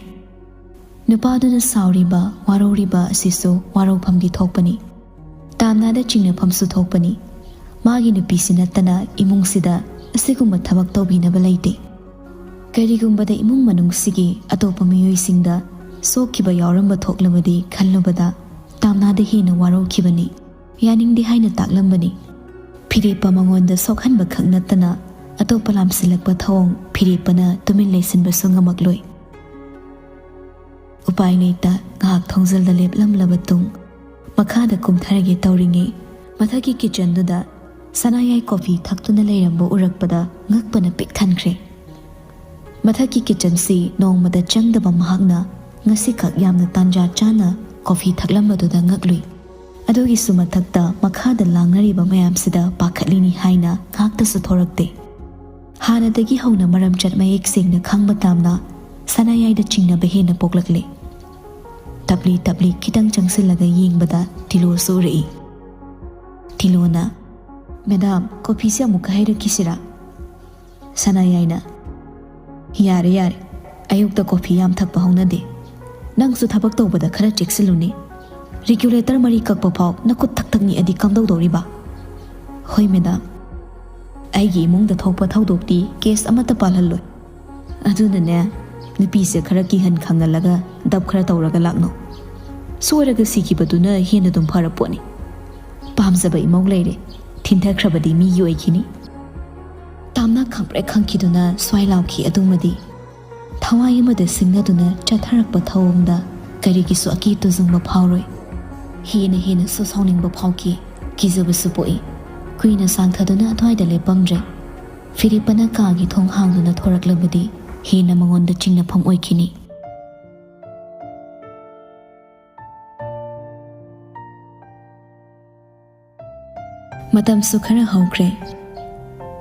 ꯅꯨꯄꯥꯗꯨꯅ ꯁꯥꯎꯔꯤꯕ, ꯋꯥꯔꯧꯔꯤꯕ ꯑꯁꯤꯁꯨ ꯋꯥꯔꯧꯐꯝꯗꯤ ꯊꯣꯛꯄꯅꯤ꯫ ꯇꯥꯝꯅꯥꯗ ꯆꯤꯡꯅꯐꯝꯁꯨ ꯊꯣꯛꯄꯅꯤ꯫ ꯃꯥꯒꯤ ꯅꯨꯄꯤꯁꯤ ꯅꯠꯇꯅ ꯏꯃꯨꯡꯁꯤꯗ ꯑꯁꯤꯒꯨꯝꯕ ꯊꯕꯛ ꯇꯧꯕꯤꯅꯕ ꯂꯩꯇꯦ꯫ ꯀꯔꯤꯒꯨꯝꯕꯗ ꯏꯃꯨꯡ ꯃꯅꯨꯡꯁꯤꯒꯤ ꯑꯇꯣꯞꯄ ꯃꯤꯑꯣꯏꯁꯤꯡꯗ ꯁꯣꯛꯈꯤꯕ ꯌꯥꯎꯔꯝꯕ ꯊꯣꯛꯂꯕꯗꯤ ꯈꯜꯂꯨꯕꯗ ꯇꯥꯝꯅꯥꯗ ꯍꯦꯟꯅ ꯋꯥꯔꯧꯈꯤꯕꯅꯤ꯫ ꯌꯥꯅꯤꯡꯗꯦ ꯍꯥꯏꯅ ꯇꯥꯛꯂꯝꯕꯅꯤ꯫ ꯐꯤꯔꯦꯞꯄ ꯃꯉꯣꯟꯗ ꯁꯣꯛꯍꯟꯕ ꯈꯛ ꯅꯠꯇꯅ ꯑꯇꯣꯞꯄ ꯂꯥꯝꯁꯤꯜꯂꯛꯄ ꯊꯧꯑꯣꯡ ꯐꯤꯔꯦꯞꯄꯅ ꯇꯨꯃꯤꯟ ꯂꯩꯁꯤꯟꯕꯁꯨ ꯉꯝꯃꯛꯂꯣꯏ꯫ ꯎꯄꯥꯏ ꯂꯩꯇ ꯉꯥꯏꯍꯥꯛ ꯊꯣꯡꯖꯜꯗ ꯂꯦꯞꯂꯝꯂꯕ ꯇꯨꯡ ꯃꯈꯥꯗ ꯀꯨꯝꯊꯔꯒꯦ ꯇꯧꯔꯤꯉꯩ ꯃꯊꯛꯀꯤ ꯀꯤꯆꯟꯗꯨꯗ ꯁꯅꯥꯌꯥꯏ ꯀꯣꯐꯤ ꯊꯛꯇꯨꯅ ꯂꯩꯔꯝꯕ ꯎꯔꯛꯄꯗ ꯉꯛꯄꯅ ꯄꯤꯛ ꯊꯟꯈ꯭ꯔꯦ꯫ ꯃꯊꯛꯀꯤ ꯀꯤꯆꯟꯁꯤ ꯅꯣꯡꯃꯗ ꯆꯪꯗꯕ ꯃꯍꯥꯛꯅ ꯉꯁꯤꯈꯛ ꯌꯥꯝꯅ ꯇꯥꯟꯖꯥ ꯆꯥꯅ ꯀꯣꯐꯤ ꯊꯛꯂꯝꯕꯗꯨꯗ ꯉꯛꯂꯨꯏ꯫ ꯑꯗꯨꯒꯤꯁꯨ ꯃꯊꯛꯇ ꯃꯈꯥꯗ ꯂꯥꯡꯅꯔꯤꯕ ꯃꯌꯥꯝꯁꯤꯗ ꯄꯥꯈꯠꯂꯤꯅꯤ ꯍꯥꯏꯅ ꯉꯥꯛꯇꯁꯨ ꯊꯣꯔꯛꯇꯦ꯫ ꯍꯥꯟꯅꯗꯒꯤ ꯍꯧꯅ ꯃꯔꯝꯆꯠ ꯃꯌꯦꯛ ꯁꯦꯡꯅ ꯈꯪꯕ ꯇꯥꯝꯅ ꯁꯅꯥꯌꯥꯏꯗ ꯆꯤꯡꯅꯕ ꯍꯦꯟꯅ ꯄꯣꯛꯂꯛꯂꯦ꯫ ꯇꯞꯂꯤ ꯇꯞꯂꯤ ꯈꯤꯇꯪ ꯆꯪꯁꯤꯜꯂꯒ ꯌꯦꯡꯕꯗ ꯇꯤꯂꯣꯁꯨ ꯎꯔꯛꯏ꯫ ꯇꯤꯂꯣꯅ, "ꯃꯦꯗꯥꯝ, ꯀꯣꯐꯤꯁꯦ ꯑꯃꯨꯛꯀ ꯍꯩꯔꯛꯈꯤꯁꯤꯔꯥ?" ꯁꯅꯥꯌꯥꯏꯅ, "ꯌꯥꯔꯦ, ꯌꯥꯔꯦ, ꯑꯌꯨꯛꯇ ꯀꯣꯐꯤ ꯌꯥꯝ ꯊꯛꯄ ꯍꯧꯅꯗꯦ꯫ ꯅꯪꯁꯨ ꯊꯕꯛ ꯇꯧꯕꯗ ꯈꯔ ꯆꯦꯛꯁꯤꯜꯂꯨꯅꯦ꯫ ꯔꯤꯒꯨꯂꯦꯇꯔ ꯃꯔꯤ ꯀꯛꯄ ꯐꯥꯎ ꯅꯈꯨꯠ ꯊꯛ ꯊꯛ ꯅꯤꯛꯑꯗꯤ ꯀꯝꯗꯧꯗꯧꯔꯤꯕ?" "ꯍꯣꯏ ꯃꯦꯗꯥꯝ, ꯑꯩꯒꯤ ꯏꯃꯨꯡꯗ ꯊꯣꯛꯄ ꯊꯧꯗꯣꯛꯇꯤ ꯀꯦꯁ ꯑꯃꯠꯇ ꯄꯥꯜꯍꯜꯂꯣꯏ꯫ ꯑꯗꯨꯅꯅꯦ, ꯅꯨꯄꯤꯁꯦ ꯈꯔ ꯀꯤꯍꯟ ꯈꯪꯍꯜꯂꯒ ꯗꯞ ꯈꯔ ꯇꯧꯔꯒ ꯂꯥꯛꯅꯧ꯫ ꯁꯣꯏꯔꯒ ꯁꯤꯈꯤꯕꯗꯨꯅ ꯍꯦꯟꯅ ꯑꯗꯨꯝ ꯐꯔꯄꯣꯠꯅꯤ꯫ ꯄꯥꯝꯖꯕ ꯏꯃꯧ ꯂꯩꯔꯦ, ꯊꯤꯟꯊꯈ꯭ꯔꯕꯗꯤ ꯃꯤꯒꯤ ꯑꯣꯏꯈꯤꯅꯤ꯫" ꯇꯥꯝꯅ ꯈꯪꯄ꯭ꯔꯦꯛ ꯈꯪꯈꯤꯗꯨꯅ ꯁ꯭ꯋꯥꯏ ꯂꯥꯎꯈꯤ꯫ ꯑꯗꯨꯃꯗꯤ ꯊꯋꯥꯏ ꯑꯃꯗ ꯁꯤꯡꯅꯗꯨꯅ ꯆꯠꯊꯔꯛꯄ ꯊꯧꯑꯣꯡꯗ ꯀꯔꯤꯒꯤꯁꯨ ꯑꯀꯤ ꯇꯨꯖꯨꯡꯕ ꯐꯥꯎꯔꯣꯏ꯫ ꯍꯦꯟꯅ ꯍꯦꯟꯅꯁꯨ ꯁꯥꯎꯅꯤꯡꯕ ꯐꯥꯎꯈꯤ, ꯀꯤꯖꯕꯁꯨ ꯄꯣꯛꯏ꯫ ꯀꯨꯏꯅ ꯁꯥꯡꯊꯗꯨꯅ ꯑꯗ꯭ꯋꯥꯏꯗ ꯂꯦꯞꯄꯝꯗ꯭ꯔꯦ꯫ ꯐꯤꯔꯦꯞꯄꯅ ꯀꯥꯒꯤ ꯊꯣꯡ ꯍꯥꯡꯗꯨꯅ ꯊꯣꯔꯛꯂꯕꯗꯤ ꯍꯦꯟꯅ ꯃꯉꯣꯟꯗ ꯆꯤꯡꯅꯐꯝ ꯑꯣꯏꯈꯤꯅꯤ꯫ ꯃꯇꯝꯁꯨ ꯈꯔ ꯍꯧꯈ꯭ꯔꯦ꯫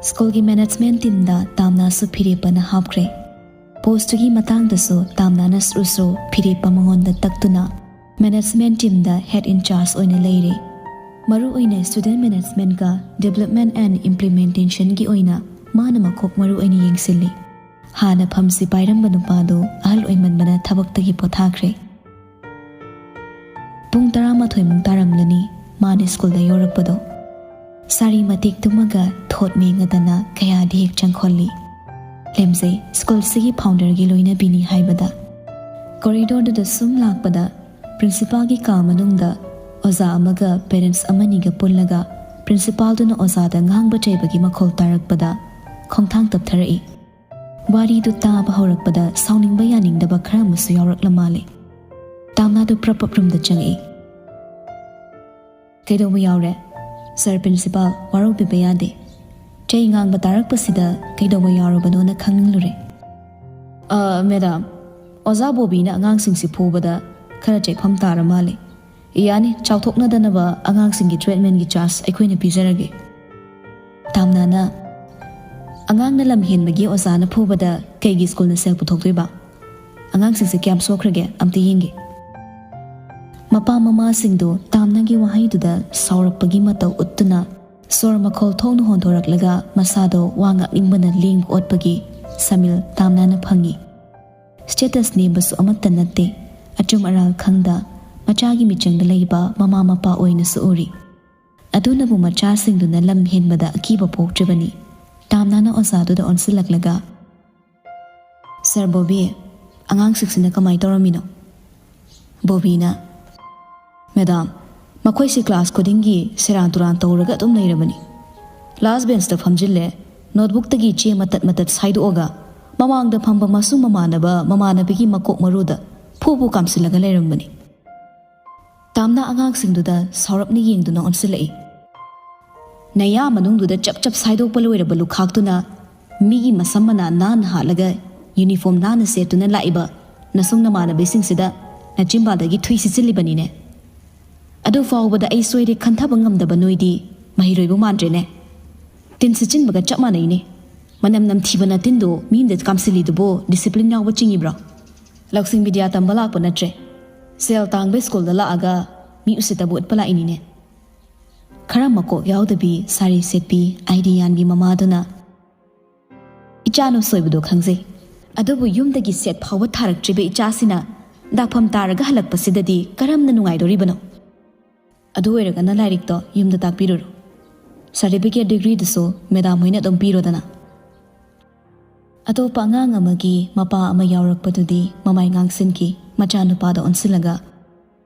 ꯁ꯭ꯀꯨꯜꯒꯤ ꯃꯦꯅꯦꯖꯃꯦꯟ ꯇꯤꯝꯗ ꯇꯥꯝꯅꯥꯁꯨ ꯐꯤꯔꯦꯞꯄꯅ ꯍꯥꯞꯈ꯭ꯔꯦ꯫ ꯄꯣꯁꯇꯨꯒꯤ ꯃꯇꯥꯡꯗꯁꯨ ꯇꯥꯝꯅꯥꯅ ꯁꯨꯔꯨ ꯁꯨꯔꯨ ꯐꯤꯔꯦꯞꯄ ꯃꯉꯣꯟꯗ ꯇꯛꯇꯨꯅ ꯃꯦꯅꯦꯖꯃꯦꯟ ꯇꯤꯝꯗ ꯍꯦꯗ ꯏꯟꯆꯥꯔꯖ ꯑꯣꯏꯅ ꯂꯩꯔꯦ꯫ ꯃꯔꯨꯑꯣꯏꯅ ꯁ꯭ꯇꯨꯗꯦꯟ ꯃꯦꯅꯦꯖꯃꯦꯟꯒ ꯗꯤꯕꯦꯂꯞꯃꯦꯟ ꯑꯦꯟ ꯏꯝꯄ꯭ꯂꯤꯃꯦꯟꯇꯦꯁꯟꯒꯤ ꯑꯣꯏꯅ ꯃꯥꯅ ꯃꯀꯣꯛ ꯃꯔꯨ ꯑꯣꯏꯅ ꯌꯦꯡꯁꯤꯜꯂꯤ꯫ ꯍꯥꯟꯅ ꯐꯝꯁꯤ ꯄꯥꯏꯔꯝꯕ ꯅꯨꯄꯥꯗꯨ ꯑꯍꯜ ꯑꯣꯏꯃꯟꯕꯅ ꯊꯕꯛꯇꯒꯤ ꯄꯣꯊꯥꯈ꯭ꯔꯦ꯫ ꯄꯨꯡ ꯇꯔꯥꯃꯥꯊꯣꯏꯃꯨꯛ ꯇꯥꯔꯝꯂꯅꯤ ꯃꯥꯅ ꯁ꯭ꯀꯨꯜꯗ ꯌꯧꯔꯛꯄꯗꯣ꯫ ꯁꯥꯔꯤ ꯃꯇꯦꯛ ꯇꯨꯝꯃꯒ ꯊꯣꯠ ꯃꯦꯡꯉꯗꯅ ꯀꯌꯥꯗꯤ ꯍꯦꯛ ꯆꯪꯈꯣꯜꯂꯤ꯫ ꯂꯦꯝꯖꯩ ꯁ꯭ꯀꯨꯜꯁꯤꯒꯤ ꯐꯥꯎꯟꯗꯔꯒꯤ ꯂꯣꯏꯅꯕꯤꯅꯤ ꯍꯥꯏꯕꯗ꯫ ꯀꯣꯔꯤꯗꯣꯔꯗꯨꯗ ꯁꯨꯝ ꯂꯥꯛꯄꯗ ꯄ꯭ꯔꯤꯟꯁꯤꯄꯥꯜꯒꯤ ꯀꯥ ꯃꯅꯨꯡꯗ ꯑꯣꯖꯥ ꯑꯃꯒ ꯄꯦꯔꯦꯟꯠꯁ ꯑꯃꯅꯤꯒ ꯄꯨꯜꯂꯒ ꯄ꯭ꯔꯤꯟꯁꯤꯄꯥꯜꯗꯨꯅ ꯑꯣꯖꯥꯗ ꯉꯥꯡꯕ ꯆꯩꯕꯒꯤ ꯃꯈꯣꯜ ꯇꯥꯔꯛꯄꯗ ꯈꯣꯡꯊꯥꯡ ꯇꯞꯊꯔꯛꯏ꯫ ꯋꯥꯔꯤꯗꯨ ꯇꯥꯕ ꯍꯧꯔꯛꯄꯗ ꯁꯥꯎꯅꯤꯡꯕ ꯌꯥꯅꯤꯡꯗꯕ ꯈꯔ ꯑꯃꯁꯨ ꯌꯥꯎꯔꯛꯂ ꯃꯥꯜꯂꯦ꯫ ꯇꯥꯝꯅꯥꯗꯨ ꯄ꯭ꯔꯞ ꯄ꯭ꯔꯞ ꯔꯨꯝꯗ ꯆꯪꯉꯛꯏ꯫ "ꯀꯩꯗꯧꯕ ꯌꯥꯎꯔꯦ? ꯁꯥꯔ ꯄ꯭ꯔꯤꯟꯁꯤꯄꯥꯜ, ꯋꯥꯔꯧꯕꯤꯕ ꯌꯥꯗꯦ꯫ ꯆꯩ ꯉꯥꯡꯕ ꯇꯥꯔꯛꯄꯁꯤꯗ ꯀꯩꯗꯧꯕ ꯌꯥꯎꯔꯕꯅꯣꯅ ꯈꯪꯅꯤꯡꯂꯨꯔꯦ꯫" "ꯑ, ꯃꯦꯗꯥꯝ, ꯑꯣꯖꯥ ꯕꯣꯕꯤꯅ ꯑꯉꯥꯡꯁꯤꯡꯁꯤ ꯐꯨꯕꯗ ꯈꯔ ꯆꯩꯐꯝ ꯇꯥꯔ ꯃꯥꯜꯂꯦ꯫ ꯌꯥꯅꯤ, ꯆꯥꯎꯊꯣꯛꯅꯗꯅꯕ ꯑꯉꯥꯡꯁꯤꯡꯒꯤ ꯇ꯭ꯔꯤꯠꯃꯦꯟꯒꯤ ꯆꯥꯔꯖ ꯑꯩꯈꯣꯏꯅ ꯄꯤꯖꯔꯒꯦ꯫" ꯇꯥꯝꯅꯥꯅ, "ꯑꯉꯥꯡꯅ ꯂꯝ ꯍꯦꯟꯕꯒꯤ ꯑꯣꯖꯥꯅ ꯐꯨꯕꯗ ꯀꯩꯒꯤ ꯁ꯭ꯀꯨꯜꯅ ꯁꯦꯜ ꯄꯨꯊꯣꯛꯇꯣꯏꯕ? ꯑꯉꯥꯡꯁꯤꯡꯁꯦ ꯀꯌꯥꯝ ꯁꯣꯛꯈ꯭ꯔꯒꯦ? ꯑꯝꯇ ꯌꯦꯡꯒꯦ꯫" ꯃꯄꯥ ꯃꯃꯥꯁꯤꯡꯗꯨ ꯇꯥꯝꯅꯥꯒꯤ ꯋꯥꯍꯩꯗꯨꯗ ꯁꯥꯎꯔꯛꯄꯒꯤ ꯃꯇꯧ ꯎꯠꯇꯨꯅ ꯁꯣꯔ ꯃꯈꯣꯜ ꯊꯣꯛꯅ ꯍꯣꯟꯊꯣꯔꯛꯂꯒ ꯃꯁꯥꯗꯣ ꯋꯥ ꯉꯥꯡꯅꯤꯡꯕꯅ ꯂꯦꯡꯕ ꯑꯣꯠꯄꯒꯤ ꯁꯃꯤꯜ ꯇꯥꯝꯅꯥꯅ ꯐꯪꯉꯤ꯫ ꯁ꯭ꯇꯦꯇꯁ ꯅꯦꯝꯕꯁꯨ ꯑꯃꯠꯇ ꯅꯠꯇꯦ, ꯑꯆꯨꯝ ꯑꯔꯥꯜ ꯈꯪꯗ ꯃꯆꯥꯒꯤ ꯃꯤꯆꯪꯗ ꯂꯩꯕ ꯃꯃꯥ ꯃꯄꯥ ꯑꯣꯏꯅꯁꯨ ꯎꯔꯤ꯫ ꯑꯗꯨꯅꯕꯨ ꯃꯆꯥꯁꯤꯡꯗꯨꯅ ꯂꯝ ꯍꯦꯟꯕꯗ ꯑꯀꯤꯕ ꯄꯣꯛꯇ꯭ꯔꯤꯕꯅꯤ꯫ ꯇꯥꯝꯅꯥꯅ ꯑꯣꯖꯥꯗꯨꯗ ꯑꯣꯟꯁꯤꯜꯂꯛꯂꯒ, "ꯁꯥꯔ ꯕꯣꯕꯤ, ꯑꯉꯥꯡꯁꯤꯡꯁꯤꯅ ꯀꯃꯥꯏ ꯇꯧꯔꯝꯃꯤꯅꯣ?" ꯕꯣꯕꯤꯅ, "ꯃꯦꯗꯥꯝ, ꯃꯈꯣꯏꯁꯤ ꯀ꯭ꯂꯥꯁ ꯈꯨꯗꯤꯡꯒꯤ ꯁꯦꯔꯥꯟ ꯇꯨꯔꯥꯟ ꯇꯧꯔꯒ ꯑꯗꯨꯝ ꯂꯩꯔꯕꯅꯤ꯫ ꯂꯥꯁ ꯕꯦꯟꯁꯇ ꯐꯝꯖꯤꯜꯂꯦ, ꯅꯣꯠꯕꯨꯛꯇꯒꯤ ꯆꯦ ꯃꯇꯠ ꯃꯇꯠ ꯁꯥꯏꯗꯣꯛꯑꯒ ꯃꯃꯥꯡꯗ ꯐꯝꯕ ꯃꯁꯨꯡ ꯃꯃꯥꯟꯅꯕ ꯃꯃꯥꯟꯅꯕꯤꯒꯤ ꯃꯀꯣꯛ ꯃꯔꯨꯗ ꯐꯨ ꯐꯨ ꯀꯥꯝꯁꯤꯜꯂꯒ ꯂꯩꯔꯝꯕꯅꯤ꯫" ꯇꯥꯝꯅꯥ ꯑꯉꯥꯡꯁꯤꯡꯗꯨꯗ ꯁꯥꯎꯔꯞꯅ ꯌꯦꯡꯗꯨꯅ ꯑꯣꯟꯁꯤꯜꯂꯛꯏ꯫ "ꯅꯌꯥ ꯃꯅꯨꯡꯗꯨꯗ ꯆꯞ ꯆꯞ ꯁꯥꯏꯗꯣꯛꯄ ꯂꯣꯏꯔꯕ ꯂꯨꯈꯥꯛꯇꯨꯅ ꯃꯤꯒꯤ ꯃꯁꯝ ꯃꯅꯥ ꯅꯥꯟꯅ ꯍꯥꯠꯂꯒ ꯌꯨꯅꯤꯐꯣꯔꯝ ꯅꯥꯟꯅ ꯁꯦꯠꯇꯨꯅ ꯂꯥꯛꯏꯕ ꯅꯁꯨꯡ ꯅꯃꯥꯟꯅꯕꯤꯁꯤꯡꯁꯤꯗ ꯅꯆꯤꯝꯕꯥꯜꯗꯒꯤ ꯊꯨꯏ ꯁꯤꯠꯆꯤꯜꯂꯤꯕꯅꯤꯅꯦ꯫ ꯑꯗꯨ ꯐꯥꯎꯕꯗ ꯑꯩ ꯁꯣꯏꯔꯦ ꯈꯟꯊꯕ ꯉꯝꯗꯕ ꯅꯣꯏꯗꯤ ꯃꯍꯩꯔꯣꯏꯕꯨ ꯃꯥꯟꯗ꯭ꯔꯦꯅꯦ꯫" ꯇꯤꯟ ꯁꯤꯠꯆꯤꯟꯕꯒ ꯆꯞ ꯃꯥꯟꯅꯩꯅꯦ꯫ ꯃꯅꯝ ꯅꯝꯊꯤꯕ ꯅꯇꯤꯟꯗꯣ ꯃꯤ ꯑꯃꯗ ꯀꯥꯝꯁꯤꯜꯂꯤꯗꯨꯕꯨ ꯗꯤꯁꯤꯄ꯭ꯂꯤꯟ ꯌꯥꯎꯕ ꯆꯤꯡꯉꯤꯕ꯭ꯔꯣ? ꯂꯧꯁꯤꯡ ꯕꯤꯗ꯭ꯌꯥ ꯇꯝꯕ ꯂꯥꯛꯄ ꯅꯠꯇ꯭ꯔꯦ꯫ ꯁꯦꯜ ꯇꯥꯡꯕ ꯁ꯭ꯀꯨꯜꯗ ꯂꯥꯛꯑꯒ ꯃꯤ ꯎꯁꯤꯠꯇꯕ ꯎꯠꯄ ꯂꯥꯛꯏꯅꯤꯅꯦ꯫ ꯈꯔ ꯃꯀꯣꯛ ꯌꯥꯎꯗꯕꯤ, ꯁꯥꯔꯤ ꯁꯦꯠꯄꯤ, ꯑꯥꯏꯗꯤ ꯌꯥꯟꯕꯤ ꯃꯃꯥꯗꯨꯅ ꯏꯆꯥꯅ ꯁꯣꯏꯕꯗꯣ ꯈꯪꯖꯩ꯫ ꯑꯗꯨꯕꯨ ꯌꯨꯝꯗꯒꯤ ꯁꯦꯠ ꯐꯥꯎꯕ ꯊꯥꯔꯛꯇ꯭ꯔꯤꯕ ꯏꯆꯥꯁꯤꯅ ꯗꯥꯛꯐꯝ ꯇꯥꯔꯒ ꯍꯜꯂꯛꯄꯁꯤꯗꯗꯤ ꯀꯔꯝꯅ ꯅꯨꯡꯉꯥꯏꯗꯣꯔꯤꯕꯅꯣ? ꯑꯗꯨ ꯑꯣꯏꯔꯒꯅ ꯂꯥꯏꯔꯤꯛꯇꯣ ꯌꯨꯝꯗ ꯇꯥꯛꯄꯤꯔꯨꯔꯣ꯫ ꯁꯥꯔꯇꯤꯐꯤꯀꯦꯠ ꯗꯤꯒ꯭ꯔꯤꯗꯨꯁꯨ ꯃꯦꯗꯥꯝ ꯍꯣꯏꯅ ꯑꯗꯨꯝ ꯄꯤꯔꯣꯗꯅ꯫ ꯑꯇꯣꯞꯄ ꯑꯉꯥꯡ ꯑꯃꯒꯤ ꯃꯄꯥ ꯑꯃ ꯌꯥꯎꯔꯛꯄꯗꯨꯗꯤ ꯃꯃꯥꯏ ꯉꯥꯡꯁꯤꯟꯈꯤ꯫ ꯃꯆꯥꯅꯨꯄꯥꯗ ꯑꯣꯟꯁꯤꯜꯂꯒ,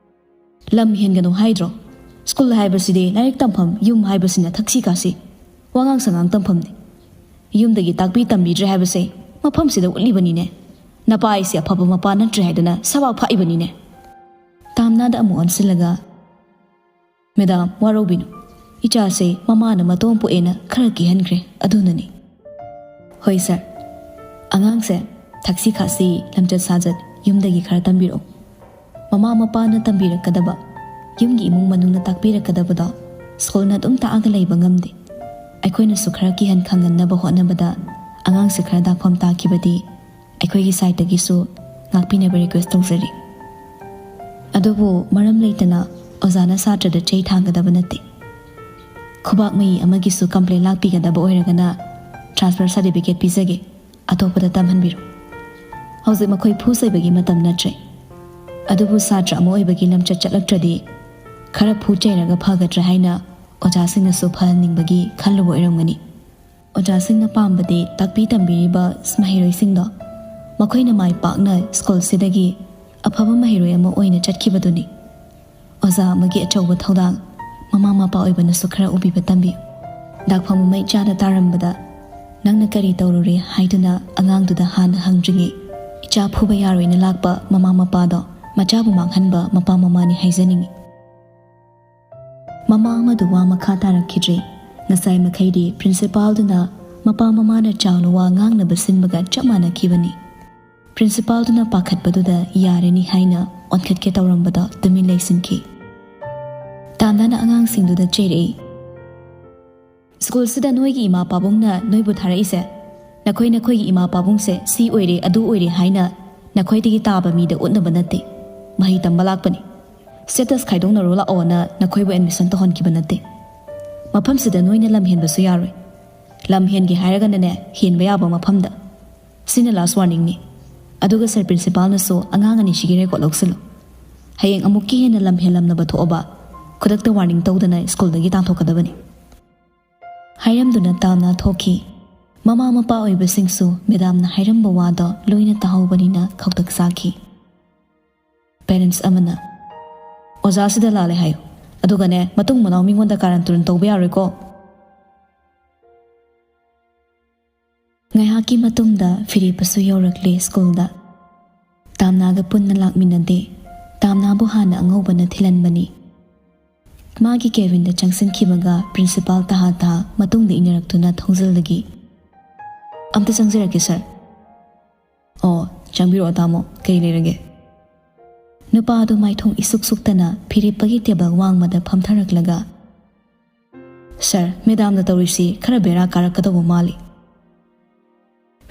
"ꯂꯝ ꯍꯦꯟꯒꯅꯨ ꯍꯥꯏꯗ꯭ꯔꯣ? ꯁ꯭ꯀꯨꯜ ꯍꯥꯏꯕꯁꯤꯗꯤ ꯂꯥꯏꯔꯤꯛ ꯇꯝꯐꯝ, ꯌꯨꯝ ꯍꯥꯏꯕꯁꯤꯅ ꯊꯛꯁꯤ ꯈꯥꯁꯤ, ꯋꯥꯉꯥꯡ ꯁꯉꯥꯡ ꯇꯝꯐꯝꯅꯤ꯫ ꯌꯨꯝꯗꯒꯤ ꯇꯥꯛꯄꯤ ꯇꯝꯕꯤꯗ꯭ꯔꯦ ꯍꯥꯏꯕꯁꯦ ꯃꯐꯝꯁꯤꯗ ꯎꯠꯂꯤꯕꯅꯤꯅꯦ꯫ ꯅꯄꯥ ꯑꯩꯁꯦ ꯑꯐꯕ ꯃꯄꯥ ꯅꯠꯇ꯭ꯔꯦ ꯍꯥꯏꯗꯨꯅ ꯁꯕꯥꯛ ꯐꯥꯛꯏꯕꯅꯤꯅꯦ꯫" ꯇꯥꯝꯅꯥꯗ ꯑꯃꯨꯛ ꯑꯣꯟꯁꯤꯜꯂꯒ, "ꯃꯦꯗꯥꯝ, ꯋꯥꯔꯧꯕꯤꯅꯨ꯫ ꯏꯆꯥꯁꯦ ꯃꯃꯥꯅ ꯃꯇꯣꯝ ꯄꯣꯛꯑꯦꯅ ꯈꯔ ꯀꯤꯍꯟꯈ꯭ꯔꯦ, ꯑꯗꯨꯅꯅꯤ꯫" "ꯍꯣꯏ ꯁꯥꯔ, ꯑꯉꯥꯡꯁꯦ ꯊꯛꯁꯤ ꯈꯥꯁꯤ, ꯂꯝꯆꯠ ꯁꯥꯖꯠ ꯌꯨꯝꯗꯒꯤ ꯈꯔ ꯇꯝꯕꯤꯔꯛꯎ꯫ ꯃꯃꯥ ꯃꯄꯥꯅ ꯇꯝꯕꯤꯔꯛꯀꯗꯕ, ꯌꯨꯝꯒꯤ ꯏꯃꯨꯡ ꯃꯅꯨꯡꯅ ꯇꯥꯛꯄꯤꯔꯛꯀꯗꯕꯗꯣ ꯁ꯭ꯀꯨꯜꯅ ꯑꯗꯨꯝ ꯇꯥꯛꯑꯒ ꯂꯩꯕ ꯉꯝꯗꯦ꯫ ꯑꯩꯈꯣꯏꯅꯁꯨ ꯈꯔ ꯀꯤꯍꯟ ꯈꯪꯍꯟꯅꯕ ꯍꯣꯠꯅꯕꯗ ꯑꯉꯥꯡꯁꯦ ꯈꯔ ꯗꯥꯛꯐꯝ ꯇꯥꯈꯤꯕꯗꯤ ꯑꯩꯈꯣꯏꯒꯤ ꯁꯥꯏꯠꯇꯒꯤꯁꯨ ꯉꯥꯛꯄꯤꯅꯕ ꯔꯤꯀ꯭ꯋꯦꯁ ꯇꯧꯖꯔꯤ꯫ ꯑꯗꯨꯕꯨ ꯃꯔꯝ ꯂꯩꯇꯅ ꯑꯣꯖꯥꯅ ꯁꯥꯇ꯭ꯔꯗ ꯆꯩ ꯊꯥꯡꯒꯗꯕ ꯅꯠꯇꯦ꯫ ꯈꯨꯕꯥꯛ ꯃꯌꯤ ꯑꯃꯒꯤꯁꯨ ꯀꯝꯄ꯭ꯂꯦꯟ ꯂꯥꯛꯄꯤꯒꯗꯕ ꯑꯣꯏꯔꯒꯅ ꯇ꯭ꯔꯥꯟꯁꯐꯔ ꯁꯥꯔꯇꯤꯐꯤꯀꯦꯠ ꯄꯤꯖꯒꯦ, ꯑꯇꯣꯞꯄꯗ ꯇꯝꯍꯟꯕꯤꯔꯣ꯫ ꯍꯧꯖꯤꯛ ꯃꯈꯣꯏ ꯐꯨ ꯆꯩꯕꯒꯤ ꯃꯇꯝ ꯅꯠꯇ꯭ꯔꯦ꯫ ꯑꯗꯨꯕꯨ ꯁꯥꯇ꯭ꯔ ꯑꯃ ꯑꯣꯏꯕꯒꯤ ꯂꯝꯆꯠ ꯆꯠꯂꯛꯇ꯭ꯔꯗꯤ ꯈꯔ ꯐꯨ ꯆꯩꯔꯒ ꯐꯒꯗ꯭ꯔꯥ ꯍꯥꯏꯅ ꯑꯣꯖꯥꯁꯤꯡꯅꯁꯨ ꯐꯍꯟꯅꯤꯡꯕꯒꯤ ꯈꯜꯂꯨꯕ ꯑꯣꯏꯔꯝꯒꯅꯤ꯫" ꯑꯣꯖꯥꯁꯤꯡꯅ ꯄꯥꯝꯕꯗꯤ ꯇꯥꯛꯄꯤ ꯇꯝꯕꯤꯔꯤꯕ ꯃꯍꯩꯔꯣꯏꯁꯤꯡꯗꯣ ꯃꯈꯣꯏꯅ ꯃꯥꯏ ꯄꯥꯛꯅ ꯁ꯭ꯀꯨꯜꯁꯤꯗꯒꯤ ꯑꯐꯕ ꯃꯍꯩꯔꯣꯏ ꯑꯃ ꯑꯣꯏꯅ ꯆꯠꯈꯤꯕꯗꯨꯅꯤ꯫ ꯑꯣꯖꯥ ꯑꯃꯒꯤ ꯑꯆꯧꯕ ꯊꯧꯗꯥꯡ ꯃꯃꯥ ꯃꯄꯥ ꯑꯣꯏꯕꯅꯁꯨ ꯈꯔ ꯎꯕꯤꯕ ꯇꯝꯕꯤꯌꯨ꯫ ꯗꯥꯛꯐꯝ ꯑꯃ ꯏꯆꯥꯗ ꯇꯥꯔꯝꯕꯗ ꯅꯪꯅ ꯀꯔꯤ ꯇꯧꯔꯨꯔꯦ ꯍꯥꯏꯗꯨꯅ ꯑꯉꯥꯡꯗꯨꯗ ꯍꯥꯟꯅ ꯍꯪꯗ꯭ꯔꯤꯉꯩ ꯏꯆꯥ ꯐꯨꯕ ꯌꯥꯔꯣꯏꯅ ꯂꯥꯛꯄ ꯃꯃꯥ ꯃꯄꯥꯗꯣ ꯃꯆꯥꯕꯨ ꯃꯥꯡꯍꯟꯕ ꯃꯄꯥ ꯃꯃꯥꯅꯤ ꯍꯥꯏꯖꯅꯤꯡꯏ꯫ ꯃꯃꯥ ꯑꯃꯗꯨ ꯋꯥ ꯃꯈꯥ ꯇꯥꯔꯛꯈꯤꯗ꯭ꯔꯦ꯫ ꯉꯁꯥꯏ ꯃꯈꯩꯗꯤ ꯄ꯭ꯔꯤꯟꯁꯤꯄꯥꯜꯗꯨꯅ ꯃꯄꯥ ꯃꯃꯥꯅ ꯆꯥꯎꯅ ꯋꯥ ꯉꯥꯡꯅꯕ ꯁꯤꯟꯕꯒ ꯆꯞ ꯃꯥꯟꯅꯈꯤꯕꯅꯤ꯫ ꯄ꯭ꯔꯤꯟꯁꯤꯄꯥꯜꯗꯨꯅ ꯄꯥꯈꯠꯄꯗꯨꯗ ꯌꯥꯔꯅꯤ ꯍꯥꯏꯅ ꯑꯣꯟꯈꯠꯀꯦ ꯇꯧꯔꯝꯕꯗ ꯇꯨꯃꯤꯟ ꯂꯩꯁꯤꯟꯈꯤ꯫ ꯇꯥꯟꯗꯥꯅ ꯑꯉꯥꯡꯁꯤꯡꯗꯨꯗ ꯆꯩꯔꯛꯏ꯫ ꯁ꯭ꯀꯨꯜꯁꯤꯗ ꯅꯣꯏꯒꯤ ꯏꯃꯥ ꯄꯥꯕꯨꯡꯅ ꯅꯣꯏꯕꯨ ꯊꯥꯔꯛꯏꯁꯦ ꯅꯈꯣꯏ ꯅꯈꯣꯏꯒꯤ ꯏꯃꯥ ꯄꯥꯕꯨꯡꯁꯦ ꯁꯤ ꯑꯣꯏꯔꯦ ꯑꯗꯨ ꯑꯣꯏꯔꯦ ꯍꯥꯏꯅ ꯅꯈꯣꯏꯗꯒꯤ ꯇꯥꯕ ꯃꯤꯗ ꯎꯠꯅꯕ ꯅꯠꯇꯦ꯫ ꯃꯍꯩ ꯇꯝꯕ ꯂꯥꯛꯄꯅꯤ꯫ ꯁ꯭ꯇꯦꯇꯁ ꯈꯥꯏꯗꯣꯛꯅꯔꯣ ꯂꯥꯛꯑꯣꯅ ꯅꯈꯣꯏꯕꯨ ꯑꯦꯗꯃꯤꯁꯟ ꯇꯧꯍꯟꯈꯤꯕ ꯅꯠꯇꯦ꯫ ꯃꯐꯝꯁꯤꯗ ꯅꯣꯏꯅ ꯂꯝ ꯍꯦꯟꯕꯁꯨ ꯌꯥꯔꯣꯏ꯫ ꯂꯝ ꯍꯦꯟꯒꯦ ꯍꯥꯏꯔꯒꯅꯅꯦ, ꯍꯦꯟꯕ ꯌꯥꯕ ꯃꯐꯝꯗ꯫ ꯁꯤꯅ ꯂꯥꯁ ꯋꯥꯔꯅꯤꯡꯅꯤ꯫ ꯑꯗꯨꯒ ꯁꯔ ꯄ꯭ꯔꯤꯟꯁꯤꯄꯥꯜꯅꯁꯨ ꯑꯉꯥꯡ ꯑꯅꯤꯁꯤꯒꯤ ꯔꯦꯀꯣꯔꯗ ꯂꯧꯁꯤꯜꯂꯨ꯫ ꯍꯌꯦꯡ ꯑꯃꯨꯛꯀ ꯍꯦꯟꯅ ꯂꯝ ꯍꯦꯜꯂꯝꯅꯕ ꯊꯣꯛꯑꯕ ꯈꯨꯗꯛꯇ ꯋꯥꯔꯅꯤꯡ ꯇꯧꯗꯅ ꯁ꯭ꯀꯨꯜꯗꯒꯤ ꯇꯥꯟꯊꯣꯛꯀꯗꯕꯅꯤ꯫ ꯍꯥꯏꯔꯝꯗꯨꯅ ꯇꯥꯝꯅ ꯊꯣꯛꯈꯤ꯫ ꯃꯃꯥ ꯃꯄꯥ ꯑꯣꯏꯕꯁꯤꯡꯁꯨ ꯃꯦꯗꯥꯝꯅ ꯍꯥꯏꯔꯝꯕ ꯋꯥꯗꯣ ꯂꯣꯏꯅ ꯇꯥꯍꯧꯕꯅꯤꯅ ꯈꯧꯇꯛ ꯆꯥꯈꯤ꯫ ꯄꯦꯔꯦꯟꯠꯁ ꯑꯃꯅ, "ꯑꯣꯖꯥꯁꯤꯗ ꯂꯥꯜꯂꯦ ꯍꯥꯏꯌꯨ, ꯑꯗꯨꯒꯅꯦ, ꯃꯇꯨꯡ ꯃꯅꯥꯎ ꯃꯤꯉꯣꯟꯗ ꯀꯥꯔꯟ ꯇꯨꯔꯟ ꯇꯧꯕ ꯌꯥꯔꯣꯏꯀꯣ"꯫ ꯉꯥꯏꯍꯥꯛꯀꯤ ꯃꯇꯨꯡꯗ ꯐꯤꯔꯦꯞꯄꯁꯨ ꯌꯧꯔꯛꯂꯦ ꯁ꯭ꯀꯨꯜꯗ꯫ ꯇꯥꯝꯅꯥꯒ ꯄꯨꯟꯅ ꯂꯥꯛꯃꯤꯟꯅꯗꯦ꯫ ꯇꯥꯝꯅꯥꯕꯨ ꯍꯥꯟꯅ ꯑꯉꯧꯕꯅ ꯊꯤꯜꯍꯟꯕꯅꯤ꯫ ꯃꯥꯒꯤ ꯀꯦꯕꯤꯟꯗ ꯆꯪꯁꯤꯟꯈꯤꯕꯒ ꯄ꯭ꯔꯤꯟꯁꯤꯄꯥꯜ ꯇꯍꯥ ꯇꯍꯥ ꯃꯇꯨꯡꯗ ꯏꯟꯅꯔꯛꯇꯨꯅ ꯊꯣꯡꯖꯤꯜꯗꯒꯤ, "ꯑꯝꯇ ꯆꯪꯖꯔꯛꯀꯦ, ꯁꯥꯔ"꯫ "ꯑꯣ, ꯆꯪꯕꯤꯔꯛꯑꯣ, ꯇꯥꯃꯣ꯫ ꯀꯩ ꯂꯩꯔꯒꯦ?" ꯅꯨꯄꯥ ꯑꯗꯨ ꯃꯥꯏꯊꯣꯡ ꯏꯁꯨꯛ ꯁꯨꯛꯇꯅ ꯐꯤꯔꯦꯞꯄꯒꯤ ꯇꯦꯕꯜ ꯋꯥꯡꯃꯗ ꯐꯝꯊꯔꯛꯂꯒ, "ꯁꯥꯔ, ꯃꯦꯗꯥꯝꯅ ꯇꯧꯔꯤꯁꯤ ꯈꯔ ꯕꯦꯔꯥ ꯀꯥꯔꯛꯀꯗꯧꯕ ꯃꯥꯜꯂꯤ"꯫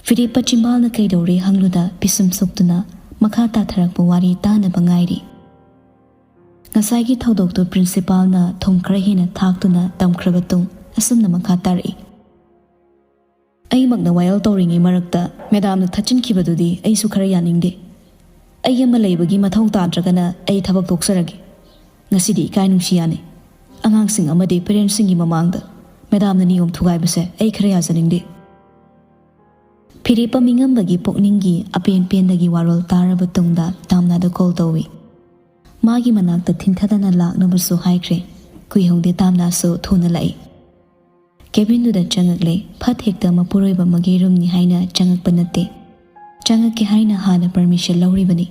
ꯐꯤꯔꯦꯞꯄ ꯆꯤꯝꯕꯥꯜꯅ ꯀꯩꯗꯧꯔꯦ ꯍꯪꯂꯨꯗ ꯄꯤꯁꯨꯝ ꯁꯨꯛꯇꯨꯅ ꯃꯈꯥ ꯇꯥꯊꯔꯛꯄ ꯋꯥꯔꯤ ꯇꯥꯅꯕ ꯉꯥꯏꯔꯤ꯫ ꯉꯁꯥꯏꯒꯤ ꯊꯧꯗꯣꯛꯇꯨ ꯄ꯭ꯔꯤꯟꯁꯤꯄꯥꯜꯅ ꯊꯨꯝ ꯈꯔ ꯍꯦꯟꯅ ꯊꯥꯛꯇꯨꯅ ꯇꯝꯈ꯭ꯔꯕ ꯇꯨꯡ ꯑꯁꯨꯝꯅ ꯃꯈꯥ ꯇꯥꯔꯛꯏ꯫ ꯑꯩꯃꯛꯅ ꯋꯥꯌꯦꯜ ꯇꯧꯔꯤꯉꯩ ꯃꯔꯛꯇ ꯃꯦꯗꯥꯝꯅ ꯊꯠꯆꯤꯟꯈꯤꯕꯗꯨꯗꯤ ꯑꯩꯁꯨ ꯈꯔ ꯌꯥꯅꯤꯡꯗꯦ꯫ ꯑꯩ ꯑꯃ ꯂꯩꯕꯒꯤ ꯃꯊꯧ ꯇꯥꯗ꯭ꯔꯒꯅ ꯑꯩ ꯊꯕꯛ ꯇꯣꯛꯆꯔꯒꯦ꯫ ꯉꯁꯤꯗꯤ ꯏꯀꯥꯏ ꯅꯨꯡꯁꯤ ꯌꯥꯅꯤ꯫ ꯑꯉꯥꯡꯁꯤꯡ ꯑꯃꯗꯤ ꯄꯦꯔꯦꯟꯠꯁꯤꯡꯒꯤ ꯃꯃꯥꯡꯗ ꯃꯦꯗꯥꯝꯅ ꯅꯤꯌꯣꯝ ꯊꯨꯒꯥꯏꯕꯁꯦ ꯑꯩ ꯈꯔ ꯌꯥꯖꯅꯤꯡꯗꯦ꯫ ꯐꯤꯔꯦꯞꯄ ꯃꯤꯉꯝꯕꯒꯤ ꯄꯨꯛꯅꯤꯡꯒꯤ ꯑꯄꯦꯟ ꯄꯦꯟꯗꯒꯤ ꯋꯥꯔꯣꯜ ꯇꯥꯔꯕ ꯇꯨꯡꯗ ꯇꯥꯝꯅꯥꯗ ꯀꯣꯜ ꯇꯧꯏ꯫ ꯃꯥꯒꯤ ꯃꯅꯥꯛꯇ ꯊꯤꯟꯊꯗꯅ ꯂꯥꯛꯅꯕꯁꯨ ꯍꯥꯏꯈ꯭ꯔꯦ꯫ ꯀꯨꯏꯍꯧꯗꯦ, ꯇꯥꯝꯅꯥꯁꯨ ꯊꯨꯅ ꯂꯥꯛꯏ꯫ ꯀꯦꯕꯤꯟꯗꯨꯗ ꯆꯪꯉꯛꯂꯦ꯫ ꯐꯠ ꯍꯦꯛꯇ ꯃꯄꯨꯔꯣꯏꯕ ꯑꯃꯒꯤ ꯔꯨꯝꯅꯤ ꯍꯥꯏꯅ ꯆꯪꯉꯛꯄ ꯅꯠꯇꯦ꯫ ꯆꯪꯉꯛꯀꯦ ꯍꯥꯏꯅ ꯍꯥꯟꯅ ꯄꯔꯃꯤꯁꯟ ꯂꯧꯔꯤꯕꯅꯤ꯫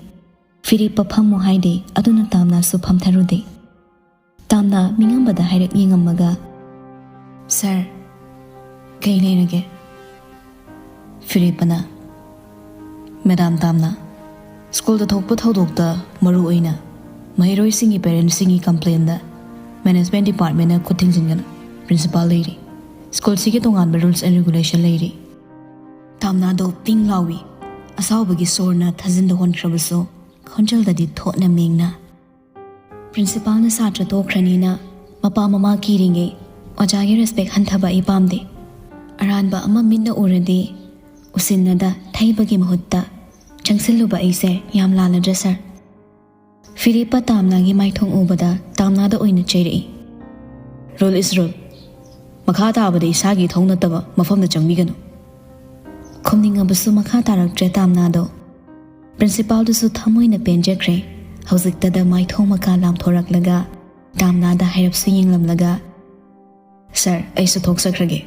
ꯐꯤꯔꯦꯞꯄ ꯐꯝꯃꯣ ꯍꯥꯏꯗꯦ, ꯑꯗꯨꯅ ꯇꯥꯝꯅꯥꯁꯨ ꯐꯝꯊꯔꯨꯗꯦ꯫ ꯇꯥꯝꯅꯥ ꯃꯤꯉꯝꯕꯗ ꯍꯥꯏꯔꯛ ꯌꯦꯡꯉꯝꯃꯒ, "ꯁꯥꯔ, ꯀꯩ ꯂꯩꯔꯒꯦ?" ꯐꯤꯔꯦꯞꯄꯅ, "ꯃꯦꯗꯥꯝ ꯇꯥꯝꯅꯥ, ꯁ꯭ꯀꯨꯜꯗ ꯊꯣꯛꯄ ꯊꯧꯗꯣꯛꯇ, ꯃꯔꯨ ꯑꯣꯏꯅ ꯃꯍꯩꯔꯣꯏꯁꯤꯡꯒꯤ ꯄꯦꯔꯦꯟꯠꯁꯤꯡꯒꯤ ꯀꯝꯄ꯭ꯂꯦꯟꯗ ꯃꯦꯅꯦꯖꯃꯦꯟꯠ ꯗꯤꯄꯥꯔꯠꯃꯦꯟꯠꯅ ꯈꯨꯠ ꯊꯤꯡꯖꯤꯟꯒꯅꯨ꯫ ꯄ꯭ꯔꯤꯟꯁꯤꯄꯥꯜ ꯂꯩꯔꯤ"꯫ ꯁ꯭ꯀꯨꯜꯁꯤꯒꯤ ꯇꯣꯉꯥꯟꯕ rules and regulation ꯂꯩꯔꯤ꯫ ꯇꯥꯝꯅꯥꯗꯣ ꯄꯤꯡ ꯂꯥꯎꯏ꯫ ꯑꯁꯥꯎꯕꯒꯤ ꯁꯣꯔꯅ ꯊꯥꯖꯤꯟꯗ ꯍꯣꯟꯈ꯭ꯔꯕꯁꯨ ꯈꯣꯟꯖꯦꯜꯗꯗꯤ ꯊꯣꯠꯅ ꯃꯦꯡꯅ꯫ ꯄ꯭ꯔꯤꯟꯁꯤꯄꯥꯜꯅ ꯁꯥꯇ꯭ꯔ ꯇꯣꯛꯈ꯭ꯔꯅꯤꯅ ꯃꯄꯥ ꯃꯃꯥ ꯀꯤꯔꯤꯉꯩ ꯑꯣꯖꯥꯒꯤ ꯔꯦꯁꯄꯦꯛ ꯍꯟꯊꯕ ꯑꯩ ꯄꯥꯝꯗꯦ꯫ ꯑꯔꯥꯟꯕ ꯑꯃ ꯃꯤꯠꯅ ꯎꯔꯗꯤ ꯎꯁꯤꯟꯅꯗ ꯊꯩꯕꯒꯤ ꯃꯍꯨꯠꯇ ꯆꯪꯁꯤꯜꯂꯨꯕ ꯑꯩꯁꯦ ꯌꯥꯝ ꯂꯥꯜꯂꯗ꯭ꯔꯥ ꯁꯥꯔ? ꯐꯤꯔꯦꯞꯄ ꯇꯥꯝꯅꯥꯒꯤ ꯃꯥꯏꯊꯣꯡ ꯎꯕꯗ ꯇꯥꯝꯅꯥꯗ ꯑꯣꯏꯅ ꯆꯩꯔꯛꯏ꯫ Rule is rule. ꯃꯈꯥ ꯇꯥꯕꯗ ꯏꯁꯥꯒꯤ ꯏꯊꯧ ꯅꯠꯇꯕ ꯃꯐꯝꯗ ꯆꯪꯕꯤꯒꯅꯨ꯫ ꯈꯨꯝꯅꯤꯡꯉꯕꯁꯨ ꯃꯈꯥ ꯇꯥꯔꯛꯇ꯭ꯔꯦ ꯇꯥꯝꯅꯥꯗꯣ꯫ ꯄ꯭ꯔꯤꯟꯁꯤꯄꯥꯜꯗꯨꯁꯨ ꯊꯃꯣꯏꯅ ꯄꯦꯟꯖꯈ꯭ꯔꯦ꯫ ꯍꯧꯖꯤꯛꯇꯗ ꯃꯥꯏꯊꯣꯡ ꯃꯀꯥ ꯂꯥꯝꯊꯣꯔꯛꯂꯒ ꯇꯥꯝꯅꯥꯗ ꯍꯥꯏꯔꯞꯁꯨ ꯌꯦꯡꯂꯝꯂꯒ, "ꯁꯥꯔ, ꯑꯩꯁꯨ ꯊꯣꯛꯆꯈ꯭ꯔꯒꯦ"꯫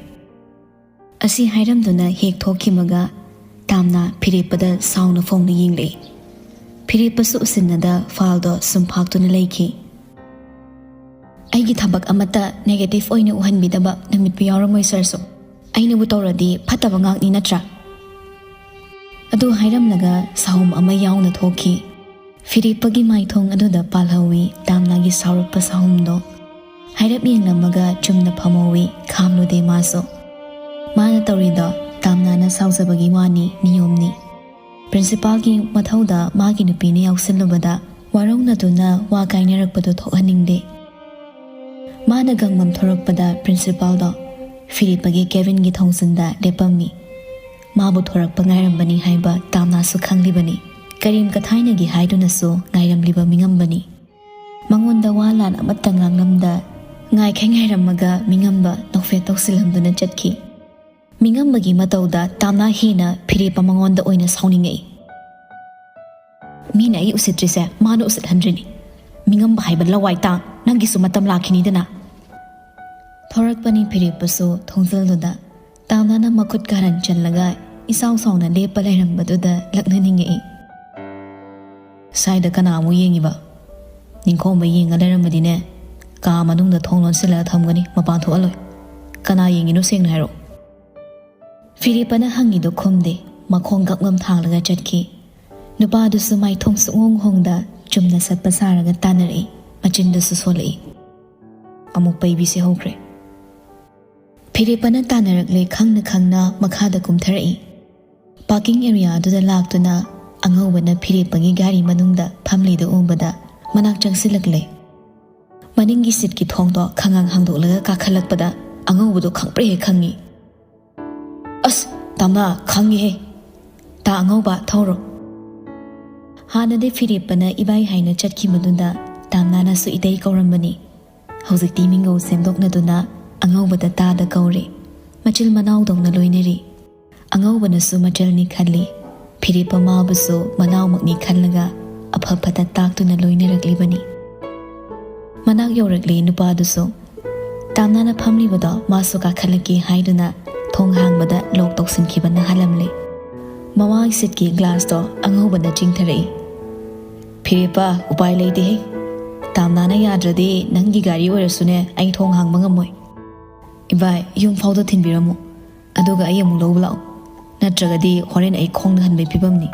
ꯑꯁꯤ ꯍꯥꯏꯔꯝꯗꯨꯅ ꯍꯦꯛ ꯊꯣꯛꯈꯤꯕꯒ ꯇꯥꯝꯅꯥ ꯐꯤꯔꯦꯞꯄꯗ ꯁꯥꯎꯅ ꯐꯣꯡꯅ ꯌꯦꯡꯂꯛꯏ꯫ ꯐꯤꯔꯦꯞꯄꯁꯨ ꯎꯁꯤꯟꯅꯗ ꯐꯥꯏꯜꯗꯣ ꯁꯨꯝ ꯐꯥꯛꯇꯨꯅ ꯂꯩꯈꯤ꯫ "ꯑꯩꯒꯤ ꯊꯕꯛ ꯑꯃꯠꯇ negative ꯑꯣꯏꯅ ꯎꯍꯟꯕꯤꯗꯕ ꯅꯨꯃꯤꯠꯄꯨ ꯌꯥꯎꯔꯝꯃꯣꯏ ꯁꯥꯔꯁꯨ꯫ ꯑꯩꯅꯕꯨ ꯇꯧꯔꯗꯤ ꯐꯠꯇꯕ ꯉꯥꯛꯅꯤ ꯅꯠꯇ꯭ꯔꯥ?" ꯑꯗꯨ ꯍꯥꯏꯔꯝꯂꯒ ꯁꯥꯎꯝ ꯑꯃ ꯌꯥꯎꯅ ꯊꯣꯛꯈꯤ꯫ ꯐꯤꯔꯦꯞꯄꯒꯤ ꯃꯥꯏꯊꯣꯡ ꯑꯗꯨꯗ ꯄꯥꯜꯍꯧꯋꯤ ꯇꯥꯝꯅꯥꯒꯤ ꯁꯥꯎꯔꯛꯄ ꯁꯥꯎꯝꯗꯣ꯫ ꯍꯥꯏꯔꯞ ꯌꯦꯡꯂꯝꯃꯒ ꯆꯨꯝꯅ ꯐꯝꯍꯧꯋꯤ, ꯈꯥꯝꯂꯨꯗꯦ ꯃꯥꯁꯨ꯫ ꯃꯥꯅ ꯇꯧꯔꯤꯗꯣ ꯇꯥꯝꯅꯥꯅ ꯁꯥꯎꯖꯕꯒꯤ ꯋꯥꯅꯤ, ꯅꯤꯌꯣꯝꯅꯤ꯫ ꯄ꯭ꯔꯤꯟꯁꯤꯄꯥꯜꯒꯤ ꯃꯊꯧꯗ ꯃꯥꯒꯤ ꯅꯨꯄꯤꯅ ꯌꯥꯎꯁꯤꯜꯂꯨꯕꯗ ꯋꯥꯔꯧꯅꯗꯨꯅ ꯋꯥ ꯀꯥꯏꯅꯔꯛꯄꯗꯨ ꯊꯣꯛꯍꯟꯅꯤꯡꯗꯦ꯫ ꯃꯥꯅ ꯒꯪꯃꯝ ꯊꯣꯔꯛꯄꯗ ꯄ꯭ꯔꯤꯟꯁꯤꯄꯥꯜꯗꯣ ꯐꯤꯔꯦꯞꯄꯒꯤ ꯀꯦꯕꯤꯟꯒꯤ ꯊꯣꯡꯖꯤꯟꯗ ꯂꯦꯞꯄꯝꯃꯤ꯫ ꯃꯥꯕꯨ ꯊꯣꯔꯛꯄ ꯉꯥꯏꯔꯝꯕꯅꯤ ꯍꯥꯏꯕ ꯇꯥꯝꯅꯥꯁꯨ ꯈꯪꯂꯤꯕꯅꯤ꯫ ꯀꯔꯤꯝ ꯀꯊꯥꯏꯅꯒꯤ ꯍꯥꯏꯗꯨꯅꯁꯨ ꯉꯥꯏꯔꯝꯂꯤꯕ ꯃꯤꯉꯝꯕꯅꯤ꯫ ꯃꯉꯣꯟꯗ ꯋꯥ ꯂꯥꯟ ꯑꯃꯠꯇ ꯉꯥꯡꯂꯝꯗ ꯉꯥꯏꯈꯩ ꯉꯥꯏꯔꯝꯃꯒ ꯃꯤꯉꯝꯕ ꯅꯣꯛꯐꯦꯠ ꯇꯧꯁꯤꯜꯂꯝꯗꯨꯅ ꯆꯠꯈꯤ꯫ ꯃꯤꯉꯝꯕꯒꯤ ꯃꯇꯧꯗ ꯇꯥꯝꯅꯥ ꯍꯦꯟꯅ ꯐꯤꯔꯦꯞꯄ ꯃꯉꯣꯟꯗ ꯑꯣꯏꯅ ꯁꯥꯎꯅꯤꯡꯉꯛꯏ꯫ "ꯃꯤꯅ ꯑꯩ ꯎꯁꯤꯠꯇ꯭ꯔꯤꯁꯦ ꯃꯥꯅ ꯎꯁꯤꯠꯍꯟꯗ꯭ꯔꯤꯅꯤ꯫ ꯃꯤꯉꯝꯕ ꯍꯥꯏꯕ ꯂꯋꯥꯏ ꯇꯥꯡ, ꯅꯪꯒꯤꯁꯨ ꯃꯇꯝ ꯂꯥꯛꯈꯤꯅꯤꯗꯅ"꯫ ꯊꯣꯔꯛꯄꯅꯤ ꯐꯤꯔꯦꯞꯄꯁꯨ ꯊꯣꯡꯖꯤꯜꯗꯨꯗ꯫ ꯇꯥꯝꯅꯥꯅ ꯃꯈꯨꯠ ꯀꯥꯔꯟ ꯆꯜꯂꯒ ꯏꯁꯥꯎ ꯁꯥꯎꯅ ꯂꯦꯞꯄ ꯂꯩꯔꯝꯕꯗꯨꯗ ꯂꯛꯅꯅꯤꯡꯉꯛꯏ꯫ "ꯁ꯭ꯋꯥꯏꯗ ꯀꯅꯥ ꯑꯃꯨꯛ ꯌꯦꯡꯉꯤꯕ? ꯅꯤꯡꯈꯣꯝꯕ ꯌꯦꯡꯉ ꯂꯩꯔꯝꯃꯗꯤꯅꯦ, ꯀꯥ ꯃꯅꯨꯡꯗ ꯊꯣꯡ ꯂꯣꯟꯁꯤꯜꯂꯒ ꯊꯝꯒꯅꯤ, ꯃꯄꯥꯟ ꯊꯣꯛꯍꯜꯂꯣꯏ꯫ ꯀꯅꯥ ꯌꯦꯡꯉꯤꯅꯣ ꯁꯦꯡꯅ ꯍꯥꯏꯔꯛꯑꯣ"꯫ ꯐꯤꯔꯦꯞꯄꯅ ꯍꯪꯉꯤꯗꯣ ꯈꯨꯝꯗꯦ, ꯃꯈꯣꯡ ꯒꯛ ꯒꯝ ꯊꯥꯡꯂꯒ ꯆꯠꯈꯤ꯫ ꯅꯨꯄꯥꯗꯨꯁꯨ ꯃꯥꯏꯊꯣꯡ ꯁꯨꯛꯍꯣꯡ ꯍꯣꯡꯗ ꯆꯨꯝꯅ ꯆꯠꯄ ꯁꯥꯔꯒ ꯇꯥꯟꯅꯔꯛꯏ, ꯃꯆꯤꯟꯗꯨꯁꯨ ꯁꯣꯜꯂꯛꯏ꯫ "ꯑꯃꯨꯛ ꯄꯩꯕꯤꯁꯦ ꯍꯧꯈ꯭ꯔꯦ"꯫ ꯐꯤꯔꯦꯞꯄꯅ ꯇꯥꯟꯅꯔꯛꯂꯦ ꯈꯪꯅ ꯈꯪꯅ ꯃꯈꯥꯗ ꯀꯨꯝꯊꯔꯛꯏ꯫ ꯄꯥꯔꯀꯤꯡ ꯑꯦꯔꯤꯌꯥꯗꯨꯗ ꯂꯥꯛꯇꯨꯅ ꯑꯉꯧꯕꯅ ꯐꯤꯔꯦꯞꯄꯒꯤ ꯒꯥꯔꯤ ꯃꯅꯨꯡꯗ ꯐꯝꯂꯤꯗꯨ ꯎꯕꯗ ꯃꯅꯥꯛ ꯆꯪꯁꯤꯜꯂꯛꯂꯦ꯫ ꯃꯅꯤꯡꯒꯤ ꯁꯤꯠꯀꯤ ꯊꯣꯡꯗꯣ ꯈꯪꯉꯥꯡ ꯍꯥꯡꯗꯣꯛꯂꯒ ꯀꯥꯈꯠꯂꯛꯄꯗ ꯑꯉꯧꯕꯗꯣ ꯈꯪꯄ꯭ꯔꯦ ꯍꯦꯛ ꯈꯪꯉꯤ꯫ "ꯑꯁ, ꯇꯥꯝꯅꯥ, ꯈꯪꯉꯤꯍꯦ꯫ ꯇꯥ ꯑꯉꯧꯕ, ꯊꯧꯔꯣ꯫" ꯍꯥꯟꯅꯗꯤ ꯐꯤꯔꯦꯞꯄꯅ ꯏꯕꯥꯏ ꯍꯥꯏꯅ ꯆꯠꯈꯤꯕꯗꯨꯗ ꯇꯥꯝꯅꯥꯅꯁꯨ ꯏꯇꯩ ꯀꯧꯔꯝꯕꯅꯤ꯫ ꯍꯧꯖꯤꯛꯇꯤ ꯃꯤꯡꯒꯧ ꯁꯦꯝꯗꯣꯛꯅꯗꯨꯅ ꯑꯉꯧꯕꯗ ꯇꯥꯗ ꯀꯧꯔꯦ꯫ ꯃꯆꯤꯜ ꯃꯅꯥꯎꯗꯧꯅ ꯂꯣꯏꯅꯔꯤ꯫ ꯑꯉꯧꯕꯅꯁꯨ ꯃꯆꯜꯅꯤ ꯈꯜꯂꯤ꯫ ꯐꯤꯔꯦꯞꯄ ꯃꯥꯕꯨꯁꯨ ꯃꯅꯥꯎꯃꯛꯅꯤ ꯈꯜꯂꯒ ꯑꯐ ꯐꯠꯇ ꯇꯥꯛꯇꯨꯅ ꯂꯣꯏꯅꯔꯛꯂꯤꯕꯅꯤ꯫ ꯃꯅꯥꯛ ꯌꯧꯔꯛꯂꯤ ꯅꯨꯄꯥꯗꯨꯁꯨ꯫ ꯇꯥꯝꯅꯥꯅ ꯐꯝꯂꯤꯕꯗꯣ ꯃꯥꯁꯨ ꯀꯥꯈꯠꯂꯛꯀꯦ ꯍꯥꯏꯗꯨꯅ ꯊꯣꯡ ꯍꯥꯡꯕꯗ ꯂꯣꯛ ꯇꯧꯁꯤꯟꯈꯤꯕꯅ ꯍꯥꯜꯂꯝꯂꯦ꯫ ꯃꯃꯥꯡ ꯁꯤꯠꯀꯤ ꯒ꯭ꯂꯥꯁꯇꯣ ꯑꯉꯧꯕꯅ ꯆꯤꯡꯊꯔꯛꯏ꯫ "ꯐꯤꯔꯦꯞꯄ, ꯎꯄꯥꯏ ꯂꯩꯇꯦꯍꯦ꯫ ꯇꯥꯝꯅꯥꯅ ꯌꯥꯗ꯭ꯔꯗꯤ ꯅꯪꯒꯤ ꯒꯥꯔꯤ ꯑꯣꯏꯔꯁꯨꯅꯦ ꯑꯩ ꯊꯣꯡ ꯍꯥꯡꯕ ꯉꯝꯃꯣꯏ꯫ ꯏꯕꯥꯏ, ꯌꯨꯝ ꯐꯥꯎꯗ ꯊꯤꯟꯕꯤꯔꯝꯃꯨ꯫ ꯑꯗꯨꯒ ꯑꯩ ꯑꯃꯨꯛ ꯂꯧꯕ ꯂꯥꯛꯑꯣ꯫ ꯅꯠꯇ꯭ꯔꯒꯗꯤ ꯍꯣꯔꯦꯟ ꯑꯩ ꯈꯣꯡꯅ ꯍꯟꯕꯩ ꯐꯤꯕꯝꯅꯤ꯫"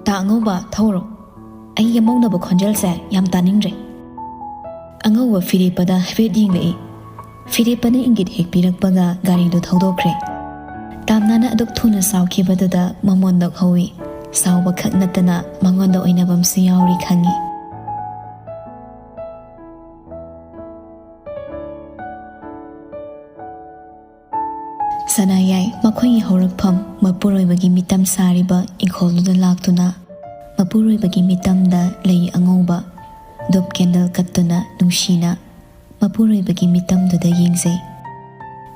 "ꯇꯥ ꯑꯉꯧꯕ, ꯊꯧꯔꯣ꯫ ꯑꯩ ꯌꯥꯝꯃꯧꯅꯕ ꯈꯣꯟꯖꯦꯜꯁꯦ ꯌꯥꯝ ꯇꯥꯅꯤꯡꯗ꯭ꯔꯦ꯫" ꯑꯉꯧꯕ ꯐꯤꯔꯦꯞꯄꯗ ꯍꯥꯏꯐꯦꯠ ꯌꯦꯡꯂꯛꯏ꯫ ꯐꯤꯔꯦꯞꯄꯅ ꯏꯪꯒꯤꯠ ꯍꯦꯛ ꯄꯤꯔꯛꯄꯒ ꯒꯥꯔꯤꯗꯨ ꯊꯧꯗꯣꯛꯈ꯭ꯔꯦ꯫ ꯇꯥꯝꯅꯥꯅ ꯑꯗꯨꯛ ꯊꯨꯅ ꯁꯥꯎꯈꯤꯕꯗꯨꯗ ꯃꯃꯣꯟ ꯅꯣꯛꯍꯧꯏ꯫ ꯁꯥꯎꯕ ꯈꯛ ꯅꯠꯇꯅ ꯃꯉꯣꯟꯗ ꯑꯣꯏꯅꯕꯝꯁꯨ ꯌꯥꯎꯔꯤ ꯈꯪꯉꯤ꯫ ꯁꯅꯥꯌꯥꯏ ꯃꯈꯣꯏꯒꯤ ꯍꯧꯔꯛꯐꯝ ꯃꯄꯨꯔꯣꯏꯕꯒꯤ ꯃꯤꯇꯝ ꯁꯥꯔꯤꯕ ꯏꯪꯈꯣꯜꯗꯨꯗ ꯂꯥꯛꯇꯨꯅ ꯃꯄꯨꯔꯣꯏꯕꯒꯤ ꯃꯤꯇꯝꯗ ꯂꯩ ꯑꯉꯧꯕ, ꯙꯨꯞ ꯀꯦꯟꯗꯜ ꯀꯠꯇꯨꯅ ꯅꯨꯡꯁꯤꯅ ꯃꯄꯨꯔꯣꯏꯕꯒꯤ ꯃꯤꯇꯝꯗꯨꯗ ꯌꯦꯡꯖꯩ꯫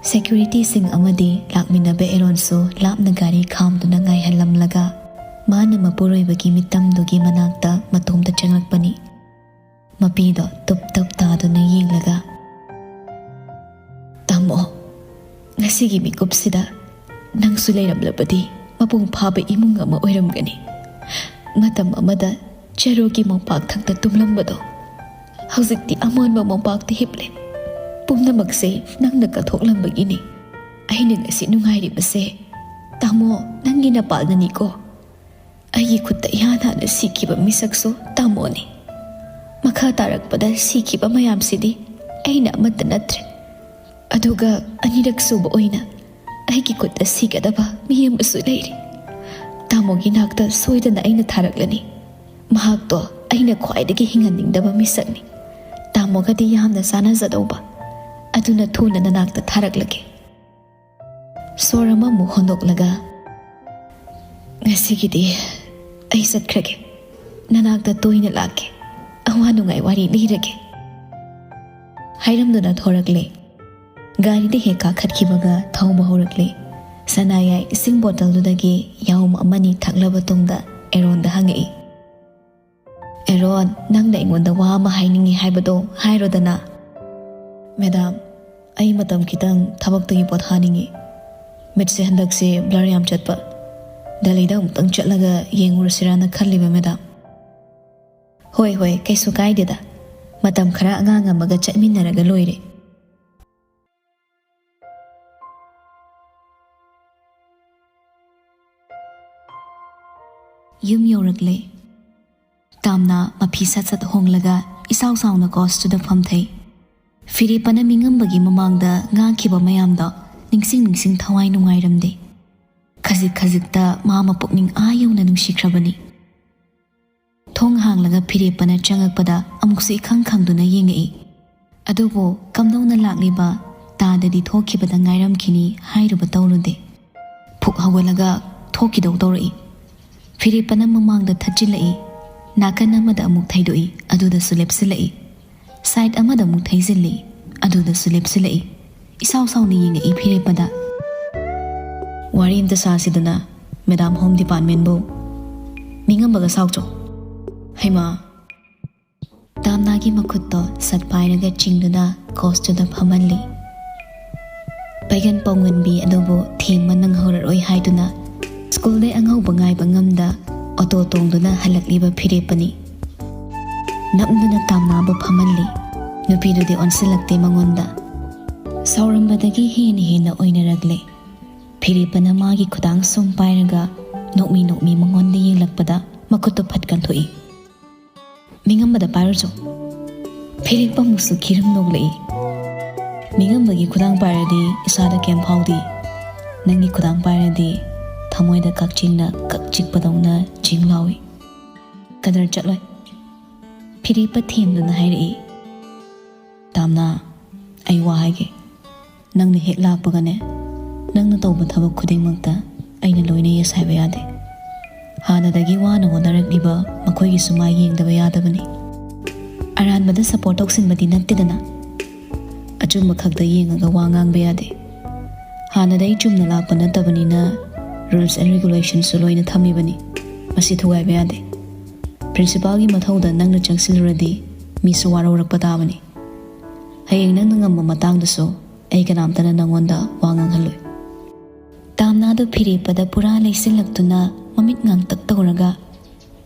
ꯁꯦꯀ꯭ꯌꯨꯔꯤꯇꯤꯁꯤꯡ ꯑꯃꯗꯤ ꯂꯥꯛꯃꯤꯟꯅꯕ ꯑꯦꯔꯣꯟꯁꯨ ꯂꯥꯞꯅ ꯒꯥꯔꯤ ꯈꯥꯝꯗꯨꯅ ꯉꯥꯏꯍꯜꯂꯝꯂꯒ ꯃꯥꯅ ꯃꯄꯨꯔꯣꯏꯕꯒꯤ ꯃꯤꯇꯝꯗꯨꯒꯤ ꯃꯅꯥꯛꯇ ꯃꯇꯣꯝꯇ ꯆꯪꯂꯛꯄꯅꯤ꯫ ꯃꯄꯤꯗꯣ ꯇꯨꯞ ꯇꯨꯞ ꯇꯥꯗꯨꯅ ꯌꯦꯡꯂꯒ, "ꯇꯥꯃꯣ, ꯉꯁꯤꯒꯤ ꯃꯤꯀꯨꯞꯁꯤꯗ ꯅꯪꯁꯨ ꯂꯩꯔꯝꯂꯕꯗꯤ ꯃꯄꯨꯡ ꯐꯥꯕ ꯏꯃꯨꯡ ꯑꯃ ꯑꯣꯏꯔꯝꯒꯅꯤ꯫ ꯃꯇꯝ ꯑꯃꯗ ꯆꯔꯨꯒꯤ ꯃꯣꯝꯄꯥꯛ ꯊꯛꯇ ꯇꯨꯝꯂꯝꯕꯗꯣ ꯍꯧꯖꯤꯛꯇꯤ ꯑꯃꯣꯟꯕ ꯃꯣꯝꯄꯥꯛꯇ ꯍꯤꯞꯂꯦ꯫ ꯄꯨꯝꯅꯃꯛꯁꯦ ꯅꯪꯅ ꯀꯠꯊꯣꯛꯂꯝꯕꯒꯤꯅꯤ꯫ ꯑꯩꯅ ꯉꯁꯤ ꯅꯨꯡꯉꯥꯏꯔꯤꯕꯁꯦ, ꯇꯥꯃꯣ, ꯅꯪꯒꯤ ꯅꯄꯥꯜꯅꯅꯤꯀꯣ꯫ ꯑꯩꯒꯤ ꯈꯨꯠꯇ ꯏꯍꯥꯟ ꯍꯥꯟꯅ ꯁꯤꯈꯤꯕ ꯃꯤꯁꯛꯁꯨ ꯇꯥꯃꯣꯅꯤ꯫ ꯃꯈꯥ ꯇꯥꯔꯛꯄꯗ ꯁꯤꯈꯤꯕ ꯃꯌꯥꯝꯁꯤꯗꯤ ꯑꯩꯅ ꯑꯃꯠꯇ ꯅꯠꯇ꯭ꯔꯦ꯫ ꯑꯗꯨꯒ ꯑꯅꯤꯔꯛ ꯁꯨꯕ ꯑꯣꯏꯅ ꯑꯩꯒꯤ ꯈꯨꯠꯇ ꯁꯤꯒꯗꯕ ꯃꯤ ꯑꯃꯁꯨ ꯂꯩꯔꯤ꯫ ꯇꯥꯃꯣꯒꯤ ꯅꯥꯛꯇ ꯁꯣꯏꯗꯅ ꯑꯩꯅ ꯊꯥꯔꯛꯂꯅꯤ꯫ ꯃꯍꯥꯛꯇꯣ ꯑꯩꯅ ꯈ꯭ꯋꯥꯏꯗꯒꯤ ꯍꯤꯡꯍꯟꯅꯤꯡꯗꯕ ꯃꯤꯁꯛꯅꯤ꯫ ꯇꯥꯃꯣꯒꯗꯤ ꯌꯥꯝꯅ ꯆꯥꯟꯅꯖꯗꯧꯕ꯫ ꯑꯗꯨꯅ ꯊꯨꯅ ꯅꯅꯥꯛꯇ ꯊꯥꯔꯛꯂꯒꯦ꯫ ꯁꯣꯔ ꯑꯃꯃꯨꯛ ꯍꯣꯟꯗꯣꯛꯂꯒ, "ꯉꯁꯤꯒꯤꯗꯤ ꯑꯩ ꯆꯠꯈ꯭ꯔꯒꯦ꯫ ꯅꯅꯥꯛꯇ ꯇꯣꯏꯅ ꯂꯥꯛꯀꯦ꯫ ꯑꯋꯥ ꯅꯨꯡꯉꯥꯏ ꯋꯥꯔꯤ ꯂꯤꯔꯒꯦ," ꯍꯥꯏꯔꯝꯗꯨꯅ ꯊꯣꯔꯛꯂꯦ꯫ ꯒꯥꯔꯤꯗ ꯍꯦꯛ ꯀꯥꯈꯠꯈꯤꯕꯒ ꯊꯧꯕ ꯍꯧꯔꯛꯂꯦ꯫ ꯁꯅꯥꯌꯥꯏ ꯏꯁꯤꯡ ꯕꯣꯇꯜꯗꯨꯗꯒꯤ ꯌꯥꯍꯨꯝ ꯑꯃꯅꯤ ꯊꯛꯂꯕ ꯇꯨꯡꯗ ꯑꯦꯔꯣꯟꯗ ꯍꯪꯉꯛꯏ, "ꯑꯦꯔꯣꯟ, ꯅꯪꯅ ꯑꯩꯉꯣꯟꯗ ꯋꯥ ꯑꯃ ꯍꯥꯏꯅꯤꯡꯉꯤ ꯍꯥꯏꯕꯗꯣ ꯍꯥꯏꯔꯣꯗꯅ?" "ꯃꯦꯗꯥꯝ, ꯑꯩ ꯃꯇꯝ ꯈꯤꯇꯪ ꯊꯕꯛꯇꯒꯤ ꯄꯣꯊꯥꯅꯤꯡꯉꯤ꯫ ꯃꯤꯠꯁꯦ ꯍꯟꯗꯛꯁꯦ ꯕ꯭ꯂꯔ ꯌꯥꯝ ꯆꯠꯄ꯫ ꯗꯦꯜꯂꯤꯗ ꯑꯃꯨꯛꯇꯪ ꯆꯠꯂꯒ ꯌꯦꯡꯉꯨꯔꯁꯤꯔꯥꯅ ꯈꯜꯂꯤꯕ, ꯃꯦꯗꯥꯝ꯫" "ꯍꯣꯏ, ꯍꯣꯏ, ꯀꯩꯁꯨ ꯀꯥꯏꯗꯦꯗ꯫ ꯃꯇꯝ ꯈꯔ ꯑꯉꯥꯡ ꯑꯃꯒ ꯆꯠꯃꯤꯟꯅꯔꯒ ꯂꯣꯏꯔꯦ꯫" ꯌꯨꯝ ꯌꯧꯔꯛꯂꯦ꯫ ꯇꯥꯝꯅ ꯃꯐꯤ ꯁꯠ ꯁꯠ ꯍꯣꯡꯂꯒ ꯏꯆꯥꯎ ꯆꯥꯎꯅ ꯀꯣꯁꯇꯨꯗ ꯐꯝꯊꯩ꯫ ꯐꯤꯔꯦꯞꯄꯅ ꯃꯤꯉꯝꯕꯒꯤ ꯃꯃꯥꯡꯗ ꯉꯥꯡꯈꯤꯕ ꯃꯌꯥꯝꯗꯣ ꯅꯤꯡꯁꯤꯡ ꯅꯤꯡꯁꯤꯡ ꯊꯋꯥꯏ ꯅꯨꯡꯉꯥꯏꯔꯝꯗꯦ꯫ ꯈꯖꯤꯛ ꯈꯖꯤꯛꯇ ꯃꯥ ꯃꯄꯨꯛꯅꯤꯡ ꯑꯥ ꯌꯧꯅ ꯅꯨꯡꯁꯤꯈ꯭ꯔꯕꯅꯤ꯫ ꯊꯣꯡ ꯍꯥꯡꯂꯒ ꯐꯤꯔꯦꯞꯄꯅ ꯆꯪꯉꯛꯄꯗ ꯑꯃꯨꯛꯁꯨ ꯏꯈꯪ ꯈꯪꯗꯨꯅ ꯌꯦꯡꯉꯛꯏ꯫ ꯑꯗꯨꯕꯨ ꯀꯝꯗꯧꯅ ꯂꯥꯛꯂꯤꯕ ꯇꯥꯗꯗꯤ ꯊꯣꯛꯈꯤꯕꯗ ꯉꯥꯏꯔꯝꯈꯤꯅꯤ ꯍꯥꯏꯔꯨꯕ ꯇꯧꯔꯨꯗꯦ꯫ ꯐꯨꯛ ꯍꯧꯒꯠꯂꯒ ꯊꯣꯛꯈꯤꯗꯧ ꯇꯧꯔꯛꯏ꯫ ꯐꯤꯔꯦꯞꯄꯅ ꯃꯃꯥꯡꯗ ꯊꯠꯆꯤꯜꯂꯛꯏ꯫ ꯅꯥꯀꯟ ꯑꯃꯗ ꯑꯃꯨꯛ ꯊꯩꯗꯣꯛꯏ, ꯑꯗꯨꯗꯁꯨ ꯂꯦꯞꯁꯤꯜꯂꯛꯏ꯫ ꯁꯥꯏꯠ ꯑꯃꯗ ꯑꯃꯨꯛ ꯊꯩꯖꯤꯜꯂꯤ, ꯑꯗꯨꯗꯁꯨ ꯂꯦꯞꯁꯤꯜꯂꯛꯏ꯫ ꯏꯁꯥꯎ ꯁꯥꯎꯅ ꯌꯦꯡꯉꯛꯏ ꯐꯤꯔꯦꯞꯄꯗ꯫ "ꯋꯥꯔꯤ ꯑꯝꯇ ꯁꯥꯁꯤꯗꯅ, ꯃꯦꯗꯥꯝ ꯍꯣꯝ ꯗꯤꯄꯥꯔꯠꯃꯦꯟꯕꯨ꯫" "ꯃꯤꯉꯝꯕꯒ ꯁꯥꯎꯆꯣ꯫" ꯍꯩꯃꯥ! ꯇꯥꯝꯅꯥꯒꯤ ꯃꯈꯨꯠꯇꯣ ꯁꯠ ꯄꯥꯏꯔꯒ ꯆꯤꯡꯗꯨꯅ ꯀꯣꯁꯇꯨꯗ ꯐꯝꯍꯜꯂꯤ꯫ ꯄꯩꯒꯟ ꯄꯥꯎꯉꯟꯕꯤ ꯑꯗꯨꯕꯨ ꯊꯦꯝꯕ ꯅꯪꯍꯧꯔꯔꯣꯏ ꯍꯥꯏꯗꯨꯅ ꯁ꯭ꯀꯨꯜꯗꯩ ꯑꯉꯧꯕ ꯉꯥꯏꯕ ꯉꯝꯗ ꯑꯣꯇꯣ ꯇꯣꯡꯗꯨꯅ ꯍꯜꯂꯛꯂꯤꯕ ꯐꯤꯔꯦꯞꯄꯅꯤ꯫ ꯅꯝꯗꯨꯅ ꯇꯥꯝꯅꯥꯕꯨ ꯐꯝꯍꯜꯂꯤ꯫ ꯅꯨꯄꯤꯗꯨꯗꯤ ꯑꯣꯟꯁꯤꯜꯂꯛꯇꯦ ꯃꯉꯣꯟꯗ꯫ ꯁꯥꯎꯔꯝꯕꯗꯒꯤ ꯍꯦꯟꯅ ꯍꯦꯟꯅ ꯑꯣꯏꯅꯔꯛꯂꯦ꯫ ꯐꯤꯔꯦꯞꯄꯅ ꯃꯥꯒꯤ ꯈꯨꯗꯥꯡ ꯁꯨꯝ ꯄꯥꯏꯔꯒ ꯅꯣꯛꯃꯤ ꯅꯣꯛꯃꯤ ꯃꯉꯣꯟꯗ ꯌꯦꯡꯂꯛꯄꯗ ꯃꯈꯨꯠꯇꯨ ꯐꯠ ꯀꯟꯊꯣꯛꯏ꯫ "ꯃꯤꯉꯝꯕꯗ ꯄꯥꯏꯔꯨꯆꯣ꯫" ꯐꯤꯔꯦꯞꯄ ꯑꯃꯨꯛꯁꯨ ꯈꯤꯔꯝ ꯅꯣꯛꯂꯛꯏ꯫ ꯃꯤꯉꯝꯕꯒꯤ ꯈꯨꯗꯥꯡ ꯄꯥꯏꯔꯗꯤ ꯏꯁꯥꯗ ꯀꯩꯝ ꯐꯥꯎꯗꯦ꯫ ꯅꯪꯒꯤ ꯈꯨꯗꯥꯡ ꯄꯥꯏꯔꯗꯤ ꯊꯃꯣꯏꯗ ꯀꯛꯆꯤꯡꯅ ꯀꯛ ꯆꯤꯛꯄꯗꯧꯅ ꯆꯤꯡ ꯂꯥꯎꯏ꯫ ꯀꯗꯔ ꯆꯠꯂꯣꯏ꯫ ꯐꯤꯔꯦꯞꯄ ꯊꯦꯝꯗꯨꯅ ꯍꯥꯏꯔꯛꯏ, "ꯇꯥꯝꯅꯥ, ꯑꯩ ꯋꯥ ꯍꯥꯏꯒꯦ꯫ ꯅꯪꯅ ꯍꯦꯛ ꯂꯥꯛꯄꯒꯅꯦ, ꯅꯪꯅ ꯇꯧꯕ ꯊꯕꯛ ꯈꯨꯗꯤꯡꯃꯛꯇ ꯑꯩꯅ ꯂꯣꯏꯅ yes ꯍꯥꯏꯕ ꯌꯥꯗꯦ꯫ ꯍꯥꯟꯅꯗꯒꯤ ꯋꯥꯅ ꯍꯣꯠꯅꯔꯛꯂꯤꯕ ꯃꯈꯣꯏꯒꯤꯁꯨ ꯃꯥꯏ ꯌꯦꯡꯗꯕ ꯌꯥꯗꯕꯅꯤ꯫ ꯑꯔꯥꯟꯕꯗ support ꯇꯧꯁꯤꯟꯕꯗꯤ ꯅꯠꯇꯦꯗꯅ꯫ ꯑꯆꯨꯝꯕ ꯈꯛꯇ ꯌꯦꯡꯉꯒ ꯋꯥ ꯉꯥꯡꯕ ꯌꯥꯗꯦ꯫ ꯍꯥꯟꯅꯗꯩ ꯆꯨꯝꯅ ꯂꯥꯛꯄ ꯅꯠꯇꯕꯅꯤꯅ rules and regulationꯁꯨ ꯂꯣꯏꯅ ꯊꯝꯃꯤꯕꯅꯤ꯫ ꯃꯁꯤ ꯊꯨꯒꯥꯏꯕ ꯌꯥꯗꯦ꯫ Principalꯒꯤ ꯃꯊꯧꯗ ꯅꯪꯅ ꯆꯪꯁꯤꯜꯂꯨꯔꯗꯤ ꯃꯤꯁꯨ ꯋꯥꯔꯧꯔꯛꯄ ꯇꯥꯕꯅꯤ꯫ ꯍꯌꯦꯡ ꯅꯪꯅ ꯉꯝꯕ ꯃꯇꯥꯡꯗꯁꯨ ꯑꯩ ꯀꯅꯥꯝꯇꯅ ꯅꯪꯉꯣꯟꯗ ꯋꯥ ꯉꯥꯡꯍꯜꯂꯣꯏ꯫" ꯇꯥꯝꯅꯥꯗꯨ ꯐꯤꯔꯦꯞꯄꯗ ꯄꯨꯔꯥ ꯂꯩꯁꯤꯜꯂꯛꯇꯨꯅ ꯃꯃꯤꯠ ꯉꯥꯡꯇꯛ ꯇꯧꯔꯒ,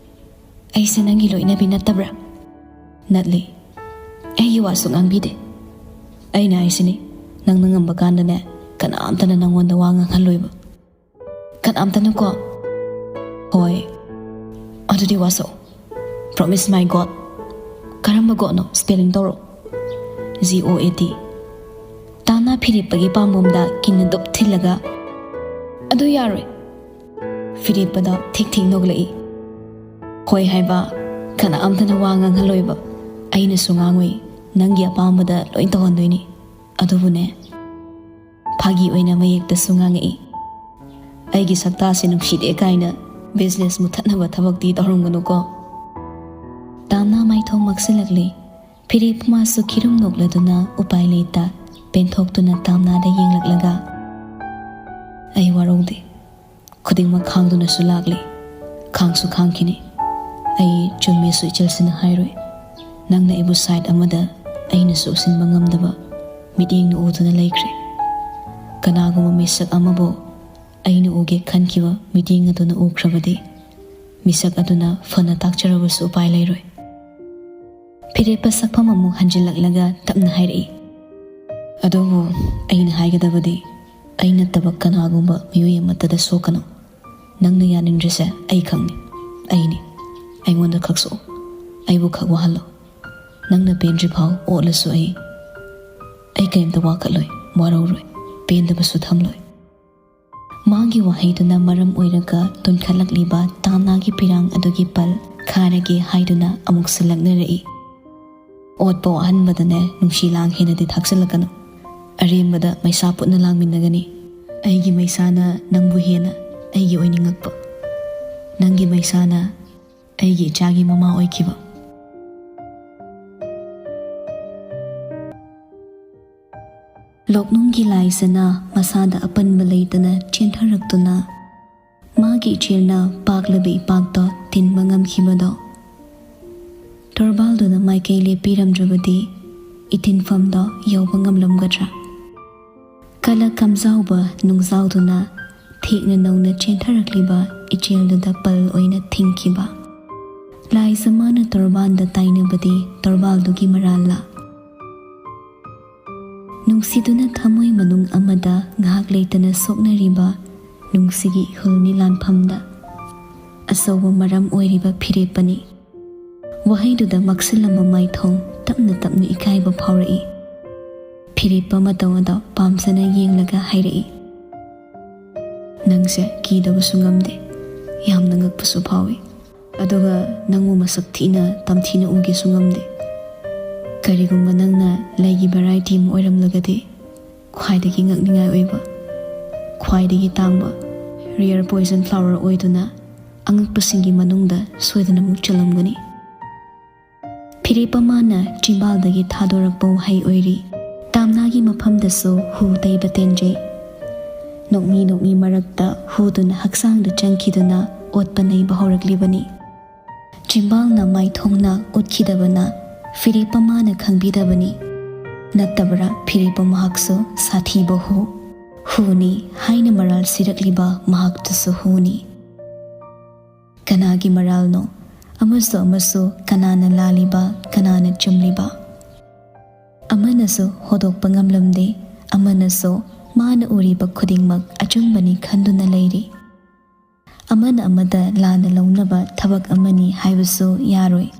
"ꯑꯩꯁꯦ ꯅꯪꯒꯤ ꯂꯣꯏꯅꯕꯤ ꯅꯠꯇꯕ꯭ꯔꯥ?" "ꯅꯠꯂꯤ꯫ ꯑꯩꯒꯤ ꯋꯥꯁꯨ ꯉꯥꯡꯕꯤꯗꯦ꯫ ꯑꯩꯅ ꯍꯥꯏꯁꯤꯅꯤ, ꯅꯪꯅ ꯉꯝꯕ ꯀꯥꯟꯗꯅꯦ, ꯀꯅꯥꯝꯇꯅ ꯅꯪꯉꯣꯟꯗ ꯋꯥ ꯉꯥꯡꯍꯜꯂꯣꯏꯕ꯫" "ꯀꯅꯥꯝꯇꯅꯀꯣ?" "ꯍꯣꯏ꯫" "ꯑꯗꯨꯗꯤ ꯋꯥꯁꯛꯑꯣ꯫" "Promise my God꯫" "ꯀꯔꯝꯕ Godꯅꯣ? Spelling ꯇꯧꯔꯣ꯫" "G O A D꯫" Tamna ꯐꯤꯔꯦꯞꯄꯒꯤ ꯄꯥꯝꯕꯣꯝꯗ ꯀꯤꯟꯅ ꯗꯨꯞ ꯊꯤꯜꯂꯒ, "ꯑꯗꯨ ꯌꯥꯔꯣꯏ꯫" ꯐꯤꯔꯦꯞꯄꯗ ꯊꯤꯛ ꯊꯤꯛ ꯅꯣꯛꯂꯛꯏ꯫ "ꯍꯣꯏ ꯍꯥꯏꯕ, ꯀꯅꯥꯝꯇꯅ ꯋꯥ ꯉꯥꯡꯍꯜꯂꯣꯏꯕ꯫ ꯑꯩꯅꯁꯨ ꯉꯥꯡꯉꯣꯏ, ꯅꯪꯒꯤ ꯑꯄꯥꯝꯕꯗ ꯂꯣꯏ ꯇꯧꯍꯟꯗꯣꯏꯅꯤ꯫ ꯑꯗꯨꯕꯨꯅꯦ," ꯐꯥꯒꯤ ꯑꯣꯏꯅ ꯃꯌꯦꯛꯇꯁꯨ ꯉꯥꯡꯉꯛꯏ, "ꯑꯩꯒꯤ ꯁꯛꯇꯥꯁꯦ ꯅꯨꯡꯁꯤꯗꯦ ꯀꯥꯏꯅ business ꯃꯨꯊꯠꯅꯕ ꯊꯕꯛꯇꯤ ꯇꯧꯔꯝꯒꯅꯨꯀꯣ꯫" ꯇꯥꯝꯅꯥ ꯃꯥꯏꯊꯣꯡ ꯃꯛꯁꯤꯜꯂꯛꯂꯤ꯫ ꯐꯤꯔꯦꯞ ꯃꯥꯁꯨ ꯈꯤꯔꯨꯝ ꯅꯣꯛꯂꯗꯨꯅ ꯎꯄꯥꯏ ꯂꯩꯇ ꯄꯦꯟꯊꯣꯛꯇꯨꯅ ꯇꯥꯝꯅꯥꯗ ꯌꯦꯡꯂꯛꯂꯒ, "ꯑꯩ ꯋꯥꯔꯧꯗꯦ꯫ ꯈꯨꯗꯤꯡꯃꯛ ꯈꯥꯡꯗꯨꯅꯁꯨ ꯂꯥꯛꯂꯤ꯫ ꯈꯥꯡꯁꯨ ꯈꯥꯡꯈꯤꯅꯤ꯫ ꯑꯩ ꯆꯨꯝꯃꯦꯁꯨ ꯏꯆꯜꯁꯤꯅ ꯍꯥꯏꯔꯣꯏ꯫ ꯅꯪꯅ ꯑꯩꯕꯨ side ꯑꯃꯗ ꯑꯩꯅꯁꯨ ꯎꯁꯤꯟꯕ ꯉꯝꯗꯕ ꯃꯤꯠꯌꯦꯡꯅ ꯎꯗꯨꯅ ꯂꯩꯈ꯭ꯔꯦ꯫ ꯀꯅꯥꯒꯨꯝꯕ ꯃꯤꯁꯛ ꯑꯃꯕꯨ ꯑꯩꯅ ꯎꯒꯦ ꯈꯟꯈꯤꯕ ꯃꯤꯠꯌꯦꯡ ꯑꯗꯨꯅ ꯎꯈ꯭ꯔꯕꯗꯤ, ꯃꯤꯁꯛ ꯑꯗꯨꯅ ꯐꯅ ꯇꯥꯛꯆꯔꯕꯁꯨ ꯎꯄꯥꯏ ꯂꯩꯔꯣꯏ꯫" ꯐꯤꯔꯦꯞꯄ ꯁꯛꯐꯝ ꯑꯃꯨꯛ ꯍꯟꯖꯤꯜꯂꯛꯂꯒ ꯇꯞꯅ ꯍꯥꯏꯔꯛꯏ, "ꯑꯗꯨꯕꯨ ꯑꯩꯅ ꯍꯥꯏꯒꯗꯕꯗꯤ, ꯑꯩ ꯅꯠꯇꯕ ꯀꯅꯥꯒꯨꯝꯕ ꯃꯤꯑꯣꯏ ꯑꯃꯠꯇꯗ ꯁꯣꯛꯀꯅꯨ꯫ ꯅꯪꯅ ꯌꯥꯅꯤꯡꯗ꯭ꯔꯤꯁꯦ ꯑꯩ ꯈꯪꯅꯤ꯫ ꯑꯩꯅꯤ꯫ ꯑꯩꯉꯣꯟꯗ ꯈꯛ ꯁꯣꯛꯎ꯫ ꯑꯩꯕꯨ ꯈꯛ ꯋꯥꯍꯜꯂꯣ꯫ ꯅꯪꯅ ꯄꯦꯟꯗ꯭ꯔꯤ ꯐꯥꯎ ꯑꯣꯠꯂꯁꯨ ꯑꯩ ꯑꯩ ꯀꯔꯤꯝꯇ ꯋꯥꯀꯠꯂꯣꯏ, ꯋꯥꯔꯧꯔꯣꯏ, ꯄꯦꯟꯗꯕꯁꯨ ꯊꯝꯂꯣꯏ꯫ ꯃꯥꯒꯤ ꯋꯥꯍꯩꯗꯨꯅ ꯃꯔꯝ ꯑꯣꯏꯔꯒ ꯇꯨꯝꯈꯠꯂꯛꯂꯤꯕ ꯇꯥꯝꯅꯥꯒꯤ ꯄꯤꯔꯥꯡ ꯑꯗꯨꯒꯤ ꯄꯜ ꯈꯥꯔꯒꯦ ꯍꯥꯏꯗꯨꯅ ꯑꯃꯨꯛꯁꯨ ꯂꯛꯅꯔꯛꯏ꯫ ꯑꯣꯠꯄ ꯋꯥꯍꯟꯕꯗꯅꯦ ꯅꯨꯡꯁꯤ ꯂꯥꯡ ꯍꯦꯟꯅꯗꯤ ꯊꯥꯛꯆꯤꯜꯂꯛꯀꯅꯨ꯫ ꯑꯔꯦꯝꯕꯗ ꯃꯩꯁꯥ ꯄꯨꯟꯅ ꯂꯥꯡꯃꯤꯟꯅꯒꯅꯤ꯫ ꯑꯩꯒꯤ ꯃꯩꯁꯥꯅ ꯅꯪꯕꯨ ꯍꯦꯟꯅ ꯑꯩꯒꯤ ꯑꯣꯏꯅꯤꯡꯉꯛꯄ, ꯅꯪꯒꯤ ꯃꯩꯁꯥꯅ ꯑꯩꯒꯤ ꯏꯆꯥꯒꯤ ꯃꯃꯥ ꯑꯣꯏꯈꯤꯕ꯫ ꯂꯣꯛꯅꯨꯡꯒꯤ ꯂꯥꯏꯁꯅ ꯃꯁꯥꯗ ꯑꯄꯟꯕ ꯂꯩꯇꯅ ꯆꯦꯟꯊꯔꯛꯇꯨꯅ ꯃꯥꯒꯤ ꯏꯆꯦꯜꯅ ꯄꯥꯛꯂꯕ ꯏꯄꯥꯛꯇ ꯇꯤꯟꯕ ꯉꯝꯈꯤꯕꯗꯣ, ꯇꯣꯔꯕꯥꯜꯗꯨꯅ ꯃꯥꯏꯀꯩ ꯂꯦꯞꯄꯤꯔꯝꯗ꯭ꯔꯕꯗꯤ ꯏꯇꯤꯟꯐꯝꯗꯣ ꯌꯧꯕ ꯉꯝꯂꯝꯒꯗ꯭ꯔꯥ? ꯀꯂ ꯀꯝꯖꯥꯎꯕ ꯅꯨꯡꯖꯥꯎꯗꯨꯅ ꯊꯦꯛꯅ ꯅꯧꯅ ꯆꯦꯟꯊꯔꯛꯂꯤꯕ ꯏꯆꯦꯜꯗꯨꯗ ꯄꯜ ꯑꯣꯏꯅ ꯊꯤꯡꯈꯤꯕ꯫ ꯂꯥꯏꯖ ꯃꯥꯅ ꯇꯣꯔꯕꯥꯟꯗ ꯇꯥꯏꯅꯕꯗꯤ ꯇꯣꯔꯕꯥꯜꯗꯨꯒꯤ ꯃꯔꯥꯜꯂ? ꯅꯨꯡꯁꯤꯗꯨꯅ ꯊꯃꯣꯏ ꯃꯅꯨꯡ ꯑꯃꯗ ꯉꯥꯏꯍꯥꯛ ꯂꯩꯇꯅ ꯁꯣꯛꯅꯔꯤꯕ ꯅꯨꯡꯁꯤꯒꯤ ꯏꯍꯨꯜꯅꯤ ꯂꯥꯟꯐꯝꯗ ꯑꯆꯧꯕ ꯃꯔꯝ ꯑꯣꯏꯔꯤꯕ ꯐꯤꯔꯦꯞꯄꯅꯤ꯫ ꯋꯥꯍꯩꯗꯨꯗ ꯃꯛꯁꯤꯜꯂꯝꯕ ꯃꯥꯏꯊꯣꯡ ꯇꯞꯅ ꯇꯞꯅ ꯏꯀꯥꯏꯕ ꯐꯥꯎꯔꯛꯏ꯫ ꯐꯤꯔꯦꯞꯄ ꯃꯇꯧ ꯑꯗꯣ ꯄꯥꯝꯖꯅ ꯌꯦꯡꯂꯒ ꯍꯥꯏꯔꯛꯏ, "ꯅꯪꯁꯦ ꯀꯤꯗꯕꯁꯨ ꯉꯝꯗꯦ, ꯌꯥꯝꯅ ꯉꯛꯄꯁꯨ ꯐꯥꯎꯏ꯫ ꯑꯗꯨꯒ ꯅꯪꯕꯨ ꯃꯁꯛ ꯊꯤꯅ ꯇꯝꯊꯤꯅ ꯎꯒꯦꯁꯨ ꯉꯝꯗꯦ꯫ ꯀꯔꯤꯒꯨꯝꯕ ꯅꯪꯅ ꯂꯩꯒꯤ ꯚꯦꯔꯥꯏꯇꯤ ꯑꯃ ꯑꯣꯏꯔꯝꯂꯒꯗꯤ, ꯈ꯭ꯋꯥꯏꯗꯒꯤ ꯉꯛꯅꯤꯡꯉꯥꯏ ꯑꯣꯏꯕ, ꯈ꯭ꯋꯥꯏꯗꯒꯤ ꯇꯥꯡꯕ ꯔꯤꯌꯔ ꯄꯣꯏꯖꯟ ꯐ꯭ꯂꯥꯋꯔ ꯑꯣꯏꯗꯨꯅ ꯑꯉꯛꯄꯁꯤꯡꯒꯤ ꯃꯅꯨꯡꯗ ꯁꯣꯏꯗꯅꯃꯛ ꯆꯜꯂꯝꯒꯅꯤ꯫" ꯐꯤꯔꯦꯞꯄ ꯃꯥꯅ ꯆꯤꯝꯕꯥꯜꯗꯒꯤ ꯊꯥꯗꯣꯔꯛꯄ ꯋꯥꯍꯩ ꯑꯣꯏꯔꯤ꯫ ꯇꯥꯝꯅꯥꯒꯤ ꯃꯐꯝꯗꯁꯨ ꯍꯨ ꯇꯩꯕ ꯇꯦꯟꯖꯩ꯫ ꯅꯣꯛꯃꯤ ꯅꯣꯛꯃꯤ ꯃꯔꯛꯇ ꯍꯨꯗꯨꯅ ꯍꯛꯆꯥꯡꯗ ꯆꯪꯈꯤꯗꯨꯅ ꯑꯣꯠꯄ ꯅꯩꯕ ꯍꯧꯔꯛꯂꯤꯕꯅꯤ꯫ ꯆꯤꯝꯕꯥꯜꯅ ꯃꯥꯏꯊꯣꯡꯅ ꯎꯠꯈꯤꯗꯕꯅ ꯐꯤꯔꯦꯞꯄ ꯃꯥꯅ ꯈꯪꯕꯤꯗꯕꯅꯤ꯫ ꯅꯠꯇꯕ꯭ꯔꯥ ꯐꯤꯔꯦꯞꯄ ꯃꯍꯥꯛꯁꯨ ꯁꯥꯊꯤꯕ ꯍꯨ? ꯍꯨꯅꯤ ꯍꯥꯏꯅ ꯃꯔꯥꯜ ꯁꯤꯔꯛꯂꯤꯕ ꯃꯍꯥꯛꯇꯨꯁꯨ ꯍꯨꯅꯤ꯫ ꯀꯅꯥꯒꯤ ꯃꯔꯥꯜꯅꯣ? ꯑꯃꯁꯨ ꯑꯃꯁꯨ ꯀꯅꯥꯅ ꯂꯥꯜꯂꯤꯕ, ꯀꯅꯥꯅ ꯆꯨꯝꯂꯤꯕ? ꯑꯃꯅꯁꯨ ꯍꯣꯗꯣꯛꯄ ꯉꯝꯂꯝꯗꯦ, ꯑꯃꯅꯁꯨ ꯃꯥꯅ ꯎꯔꯤꯕ ꯈꯨꯗꯤꯡꯃꯛ ꯑꯆꯨꯝꯕꯅꯤ ꯈꯟꯗꯨꯅ ꯂꯩꯔꯤ꯫ ꯑꯃꯅ ꯑꯃꯗ ꯂꯥꯟꯅ ꯂꯧꯅꯕ ꯊꯕꯛ ꯑꯃꯅꯤ ꯍꯥꯏꯕꯁꯨ ꯌꯥꯔꯣꯏ꯫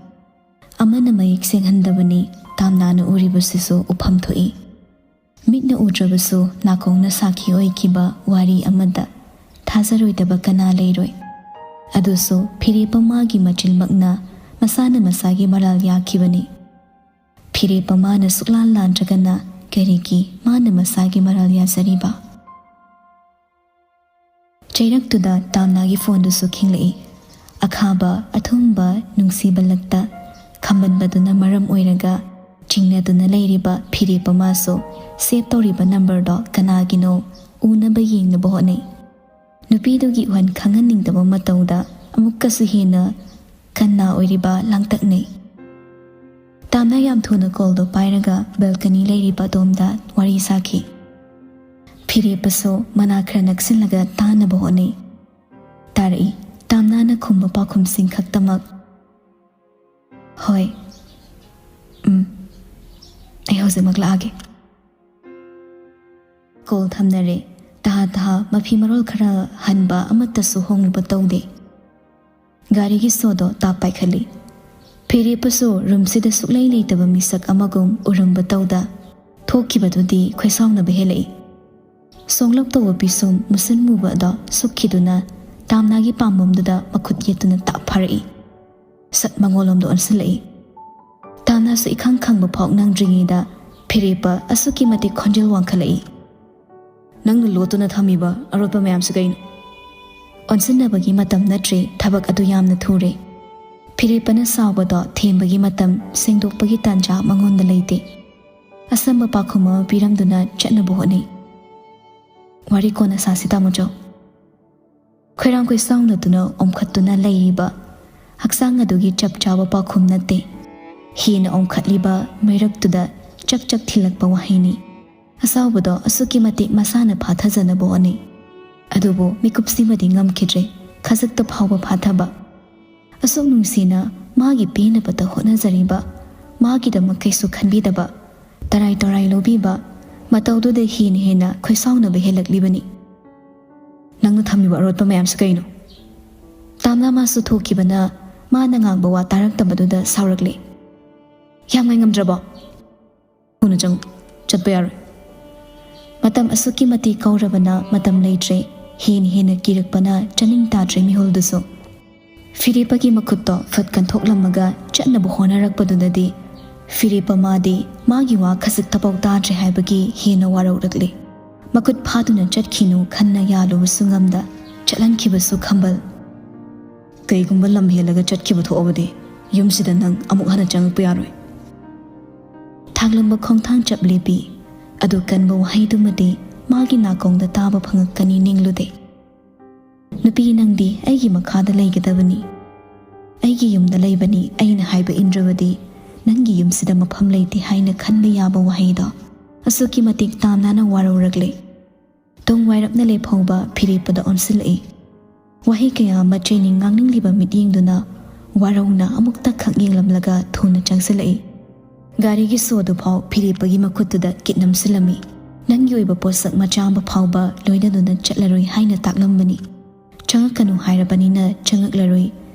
ꯑꯃꯅ ꯃꯌꯦꯛ ꯁꯦꯡꯍꯟꯗꯕꯅꯤ, ꯇꯥꯝꯅꯥꯅ ꯎꯔꯤꯕꯁꯤꯁꯨ ꯎꯐꯝ ꯊꯣꯛꯏ꯫ ꯃꯤꯠꯅ ꯎꯗ꯭ꯔꯕꯁꯨ ꯅꯥꯀꯣꯡꯅ ꯁꯥꯈꯤ ꯑꯣꯏꯈꯤꯕ ꯋꯥꯔꯤ ꯑꯃꯗ ꯊꯥꯖꯔꯣꯏꯗꯕ ꯀꯅꯥ ꯂꯩꯔꯣꯏ? ꯑꯗꯨꯁꯨ ꯐꯤꯔꯦꯞꯄꯃꯥꯒꯤ ꯃꯆꯤꯟꯃꯛꯅ ꯃꯁꯥꯅ ꯃꯁꯥꯒꯤ ꯃꯔꯥꯜ ꯌꯥꯈꯤꯕꯅꯤ꯫ ꯐꯤꯔꯦꯞꯄꯃꯥꯅ ꯁꯨꯛꯂꯥꯟ ꯂꯥꯟꯗ꯭ꯔꯒꯅ ꯀꯔꯤꯒꯤ ꯃꯥꯅ ꯃꯁꯥꯒꯤ ꯃꯔꯥꯜ ꯌꯥꯖꯔꯤꯕ? ꯆꯩꯔꯛꯇꯨꯗ ꯇꯥꯝꯅꯥꯒꯤ ꯐꯣꯟꯗꯨꯁꯨ ꯈꯤꯡꯂꯛꯏ꯫ ꯑꯈꯥꯕ, ꯑꯊꯨꯝꯕ, ꯅꯨꯡꯁꯤꯕ ꯂꯛꯇ ꯈꯝꯕꯟꯕꯗꯨꯅ ꯃꯔꯝ ꯑꯣꯏꯔꯒ ꯆꯤꯡꯅꯗꯨꯅ ꯂꯩꯔꯤꯕ ꯐꯤꯔꯦꯞꯄꯃꯥꯁꯨ ꯁꯦꯞ ꯇꯧꯔꯤꯕ ꯅꯝꯕꯔꯗꯣ ꯀꯅꯥꯒꯤꯅꯣ ꯎꯅꯕ ꯌꯦꯡꯅꯕ ꯍꯣꯠꯅꯩ꯫ ꯅꯨꯄꯤꯗꯨꯒꯤ ꯋꯥꯈꯜ ꯈꯪꯍꯟꯅꯤꯡꯗꯕ ꯃꯇꯧꯗ ꯑꯃꯨꯛꯀꯁꯨ ꯍꯦꯟꯅ ꯀꯟꯅ ꯑꯣꯏꯔꯤꯕ ꯂꯥꯡꯇꯛꯅꯩ꯫ ꯇꯥꯝꯅꯥ ꯌꯥꯝ ꯊꯨꯅ ꯀꯣꯜꯗꯣ ꯄꯥꯏꯔꯒ ꯕꯦꯜꯀꯅꯤ ꯂꯩꯔꯤꯕ ꯑꯗꯣꯝꯗ ꯋꯥꯔꯤ ꯁꯥꯈꯤ꯫ ꯐꯤꯔꯦꯞꯄꯁꯨ ꯃꯅꯥ ꯈꯔ ꯅꯛꯁꯤꯜꯂꯒ ꯇꯥꯅꯕ ꯍꯣꯠꯅꯩ꯫ ꯇꯥꯔꯛꯏ꯫ ꯇꯥꯝꯅꯥꯅ ꯈꯨꯝꯕ ꯄꯥꯎꯈꯨꯝꯁꯤꯡ ꯈꯛꯇꯃꯛ꯫ "ꯍꯣꯏ꯫ ꯎꯝ꯫ ꯑꯩ ꯍꯧꯖꯤꯛꯃꯛ ꯂꯥꯛꯑꯒꯦ"꯫ ꯀꯣꯜ ꯊꯝꯅꯔꯦ꯫ ꯇꯍꯥ ꯇꯍꯥ ꯃꯐꯤ ꯃꯔꯣꯜ ꯈꯔ ꯍꯟꯕ ꯑꯃꯠꯇꯁꯨ ꯍꯣꯡꯂꯨꯕ ꯇꯧꯗꯦ꯫ ꯒꯥꯔꯤꯒꯤ ꯁꯣꯗꯣ ꯇꯥꯞ ꯄꯥꯏꯈꯠꯂꯤ꯫ ꯐꯤꯔꯦꯞꯄꯁꯨ ꯔꯨꯝꯁꯤꯗ ꯁꯨꯛꯂꯩ ꯂꯩꯇꯕ ꯃꯤꯁꯛ ꯑꯃꯒꯨꯝ ꯎꯔꯝꯕ ꯇꯧꯗ ꯊꯣꯛꯈꯤꯕꯗꯨꯗꯤ ꯈꯣꯏꯁꯥꯎꯅꯕ ꯍꯦꯜꯂꯛꯏ꯫ ꯁꯣꯡꯂꯞ ꯇꯧꯕ ꯄꯤꯁꯨꯝ ꯃꯨꯁꯤꯟ ꯃꯨꯕ ꯑꯗꯣ ꯁꯨꯞꯈꯤꯗꯨꯅ ꯇꯥꯝꯅꯥꯒꯤ ꯄꯥꯝꯕꯣꯝꯗꯨꯗ ꯃꯈꯨꯠ ꯌꯦꯠꯇꯨꯅ ꯇꯥꯞ ꯐꯥꯔꯛꯏ꯫ ꯁꯠ ꯃꯉꯣꯟꯂꯣꯝꯗ ꯑꯣꯟꯁꯤꯜꯂꯛꯏ꯫ ꯇꯥꯝꯅꯥꯁꯨ ꯏꯈꯪ ꯈꯪꯕ ꯐꯥꯎ ꯅꯪꯗ꯭ꯔꯤꯉꯩꯗ ꯐꯤꯔꯦꯞꯄ ꯑꯁꯨꯛꯀꯤ ꯃꯇꯤꯛ ꯈꯣꯟꯖꯦꯜ ꯋꯥꯡꯈꯠꯂꯛꯏ꯫ "ꯅꯪꯅ ꯂꯣꯠꯇꯨꯅ ꯊꯝꯃꯤꯕ ꯑꯔꯣꯠꯄ ꯃꯌꯥꯝꯁꯤ ꯀꯩꯅꯣ?" ꯑꯣꯟꯁꯤꯟꯅꯕꯒꯤ ꯃꯇꯝ ꯅꯠꯇ꯭ꯔꯦ, ꯊꯕꯛ ꯑꯗꯨ ꯌꯥꯝꯅ ꯊꯨꯔꯦ꯫ ꯐꯤꯔꯦꯞꯄꯅ ꯁꯥꯎꯕꯗꯣ ꯊꯦꯝꯕꯒꯤ ꯃꯇꯝ, ꯁꯦꯡꯗꯣꯛꯄꯒꯤ ꯇꯥꯟꯖꯥ ꯃꯉꯣꯟꯗ ꯂꯩꯇꯦ꯫ ꯑꯁꯝꯕ ꯄꯥꯎꯈꯨꯝ ꯑꯃ ꯄꯤꯔꯝꯗꯨꯅ ꯆꯠꯅꯕ ꯍꯣꯠꯅꯩ꯫ "ꯋꯥꯔꯤ ꯀꯣꯟꯅ ꯁꯥꯁꯤ, ꯇꯥꯃꯣꯆꯧ"꯫ ꯈꯣꯏꯔꯥꯡ ꯈꯣꯏꯁꯥꯎꯅꯗꯨꯅ ꯑꯣꯝꯈꯠꯇꯨꯅ ꯂꯩꯔꯤꯕ ꯍꯛꯆꯥꯡ ꯑꯗꯨꯒꯤ ꯆꯞ ꯆꯥꯕ ꯄꯥꯎꯈꯨꯝ ꯅꯠꯇꯦ꯫ ꯍꯦꯟꯅ ꯑꯣꯝꯈꯠꯂꯤꯕ ꯃꯩꯔꯛꯇꯨꯗ ꯆꯛ ꯆꯛ ꯊꯤꯜꯂꯛꯄ ꯋꯥꯍꯩꯅꯤ꯫ ꯑꯁꯥꯎꯕꯗꯣ ꯑꯁꯨꯛꯀꯤ ꯃꯇꯤꯛ ꯃꯁꯥꯅ ꯐꯥꯊꯖꯅꯕ ꯍꯣꯠꯅꯩ꯫ ꯑꯗꯨꯕꯨ ꯃꯤꯀꯨꯞꯁꯤꯃꯗꯤ ꯉꯝꯈꯤꯗ꯭ꯔꯦ꯫ ꯈꯖꯤꯛꯇ ꯐꯥꯎꯕ ꯐꯥꯊꯕ꯫ ꯑꯁꯨꯛ ꯅꯨꯡꯁꯤꯅ ꯃꯥꯒꯤ ꯄꯦꯟꯅꯕꯇ ꯍꯣꯠꯅꯖꯔꯤꯕ, ꯃꯥꯒꯤꯗꯃꯛ ꯀꯩꯁꯨ ꯈꯟꯕꯤꯗꯕ, ꯇꯔꯥꯏ ꯇꯔꯥꯏ ꯂꯧꯕꯤꯕ ꯃꯇꯧꯗꯨꯗ ꯍꯦꯟꯅ ꯍꯦꯟꯅ ꯈꯣꯏꯁꯥꯎꯅꯕ ꯍꯦꯜꯂꯛꯂꯤꯕꯅꯤ꯫ "ꯅꯪꯅ ꯊꯝꯃꯤꯕ ꯑꯔꯣꯠꯄ ꯃꯌꯥꯝꯁꯤ ꯀꯩꯅꯣ?" ꯇꯥꯝꯅꯥ ꯃꯥꯁꯨ ꯊꯣꯛꯈꯤꯕꯅ ꯃꯥꯅ ꯉꯥꯡꯕ ꯋꯥ ꯇꯥꯔꯛꯇꯕꯗꯨꯗ ꯁꯥꯎꯔꯛꯂꯦ꯫ "ꯌꯥꯝ ꯉꯥꯏ ꯉꯝꯗ꯭ꯔꯕꯣ? ꯊꯨꯅ ꯆꯪꯉꯨ, ꯆꯠꯄ ꯌꯥꯔꯣꯏ"꯫ ꯃꯇꯝ ꯑꯁꯨꯛꯀꯤ ꯃꯇꯤꯛ ꯀꯧꯔꯕꯅ ꯃꯇꯝ ꯂꯩꯇ꯭ꯔꯦ꯫ ꯍꯦꯟꯅ ꯍꯦꯟꯅ ꯀꯤꯔꯛꯄꯅ ꯆꯥꯅꯤꯡ ꯇꯥꯗ꯭ꯔꯦ ꯃꯤꯍꯨꯜꯗꯨꯁꯨ꯫ ꯐꯤꯔꯦꯞꯄꯒꯤ ꯃꯈꯨꯠꯇꯣ ꯐꯠ ꯀꯟꯊꯣꯛꯂꯝꯃꯒ ꯆꯠꯅꯕ ꯍꯣꯠꯅꯔꯛꯄꯗꯨꯗꯗꯤ ꯐꯤꯔꯦꯞꯄ ꯃꯥꯗꯤ ꯃꯥꯒꯤ ꯋꯥ ꯈꯖꯤꯛꯇꯐꯥꯎ ꯇꯥꯗ꯭ꯔꯦ ꯍꯥꯏꯕꯒꯤ ꯍꯦꯟꯅ ꯋꯥꯔꯧꯔꯛꯂꯦ꯫ ꯃꯈꯨꯠ ꯐꯥꯗꯨꯅ ꯆꯠꯈꯤꯅꯨ ꯈꯟꯅ ꯌꯥꯜꯂꯨꯕꯁꯨ ꯉꯝꯗ ꯆꯠꯍꯟꯈꯤꯕꯁꯨ ꯈꯝꯕꯜ꯫ ꯀꯩꯒꯨꯝꯕ ꯂꯝ ꯍꯦꯜꯂꯒ ꯆꯠꯈꯤꯕ ꯊꯣꯛꯑꯕꯗꯤ ꯌꯨꯝꯁꯤꯗ ꯅꯪ ꯑꯃꯨꯛ ꯍꯟꯅ ꯆꯪꯉꯛꯄ ꯌꯥꯔꯣꯏ꯫ ꯊꯥꯡꯂꯝꯕ ꯈꯣꯡꯊꯥꯡ ꯆꯞ ꯂꯦꯞꯄꯤ꯫ ꯑꯗꯨ ꯀꯟꯕ ꯋꯥꯍꯩꯗꯨꯃꯗꯤ ꯃꯥꯒꯤ ꯅꯥꯀꯣꯡꯗ ꯇꯥꯕ ꯐꯪꯉꯛꯀꯅꯤ ꯅꯤꯡꯂꯨꯗꯦ꯫ ꯅꯨꯄꯤ, ꯅꯪꯗꯤ ꯑꯩꯒꯤ ꯃꯈꯥꯗ ꯂꯩꯒꯗꯕꯅꯤ꯫ ꯑꯩꯒꯤ ꯌꯨꯝꯗ ꯂꯩꯕꯅꯤ ꯑꯩꯅ ꯍꯥꯏꯕ ꯏꯟꯗ꯭ꯔꯕꯗꯤ ꯅꯪꯒꯤ ꯌꯨꯝꯁꯤꯗ ꯃꯐꯝ ꯂꯩꯇꯦ ꯍꯥꯏꯅ ꯈꯟꯕ ꯌꯥꯕ ꯋꯥꯍꯩꯗꯣ꯫ ꯑꯁꯨꯛꯀꯤ ꯃꯇꯤꯛ ꯇꯥꯝꯅꯥꯅ ꯋꯥꯔꯧꯔꯛꯂꯦ꯫ ꯇꯨꯡ ꯋꯥꯏꯔꯞꯅ ꯂꯦꯞꯍꯧꯕ ꯐꯤꯔꯦꯞꯄꯗ ꯑꯣꯟꯁꯤꯜꯂꯛꯏ꯫ ꯋꯥꯍꯩ ꯀꯌꯥ ꯑꯃ ꯆꯦꯅꯤꯡ ꯉꯥꯡꯅꯤꯡꯂꯤꯕ ꯃꯤꯠꯌꯦꯡꯗꯨꯅ ꯋꯥꯔꯧꯅ ꯑꯃꯨꯛꯇ ꯈꯛ ꯌꯦꯡꯂꯝꯂꯒ ꯊꯨꯅ ꯆꯪꯁꯤꯜꯂꯛꯏ꯫ ꯒꯥꯔꯤꯒꯤ ꯁꯣꯗꯨꯐꯥꯎ ꯐꯤꯔꯦꯞꯄꯒꯤ ꯃꯈꯨꯠꯇꯨꯗ ꯀꯤꯠ ꯅꯝꯁꯤꯜꯂꯝꯃꯤ꯫ ꯅꯪꯒꯤ ꯑꯣꯏꯕ ꯄꯣꯠꯁꯛ ꯃꯆꯥ ꯑꯃ ꯐꯥꯎꯕ ꯂꯣꯏꯅꯗꯨꯅ ꯆꯠꯂꯔꯣꯏ ꯍꯥꯏꯅ ꯇꯥꯛꯂꯝꯕꯅꯤ꯫ ꯆꯪꯉꯛꯀꯅꯨ ꯍꯥꯏꯔꯕꯅꯤꯅ ꯆꯪꯉꯛꯂꯔꯣꯏ꯫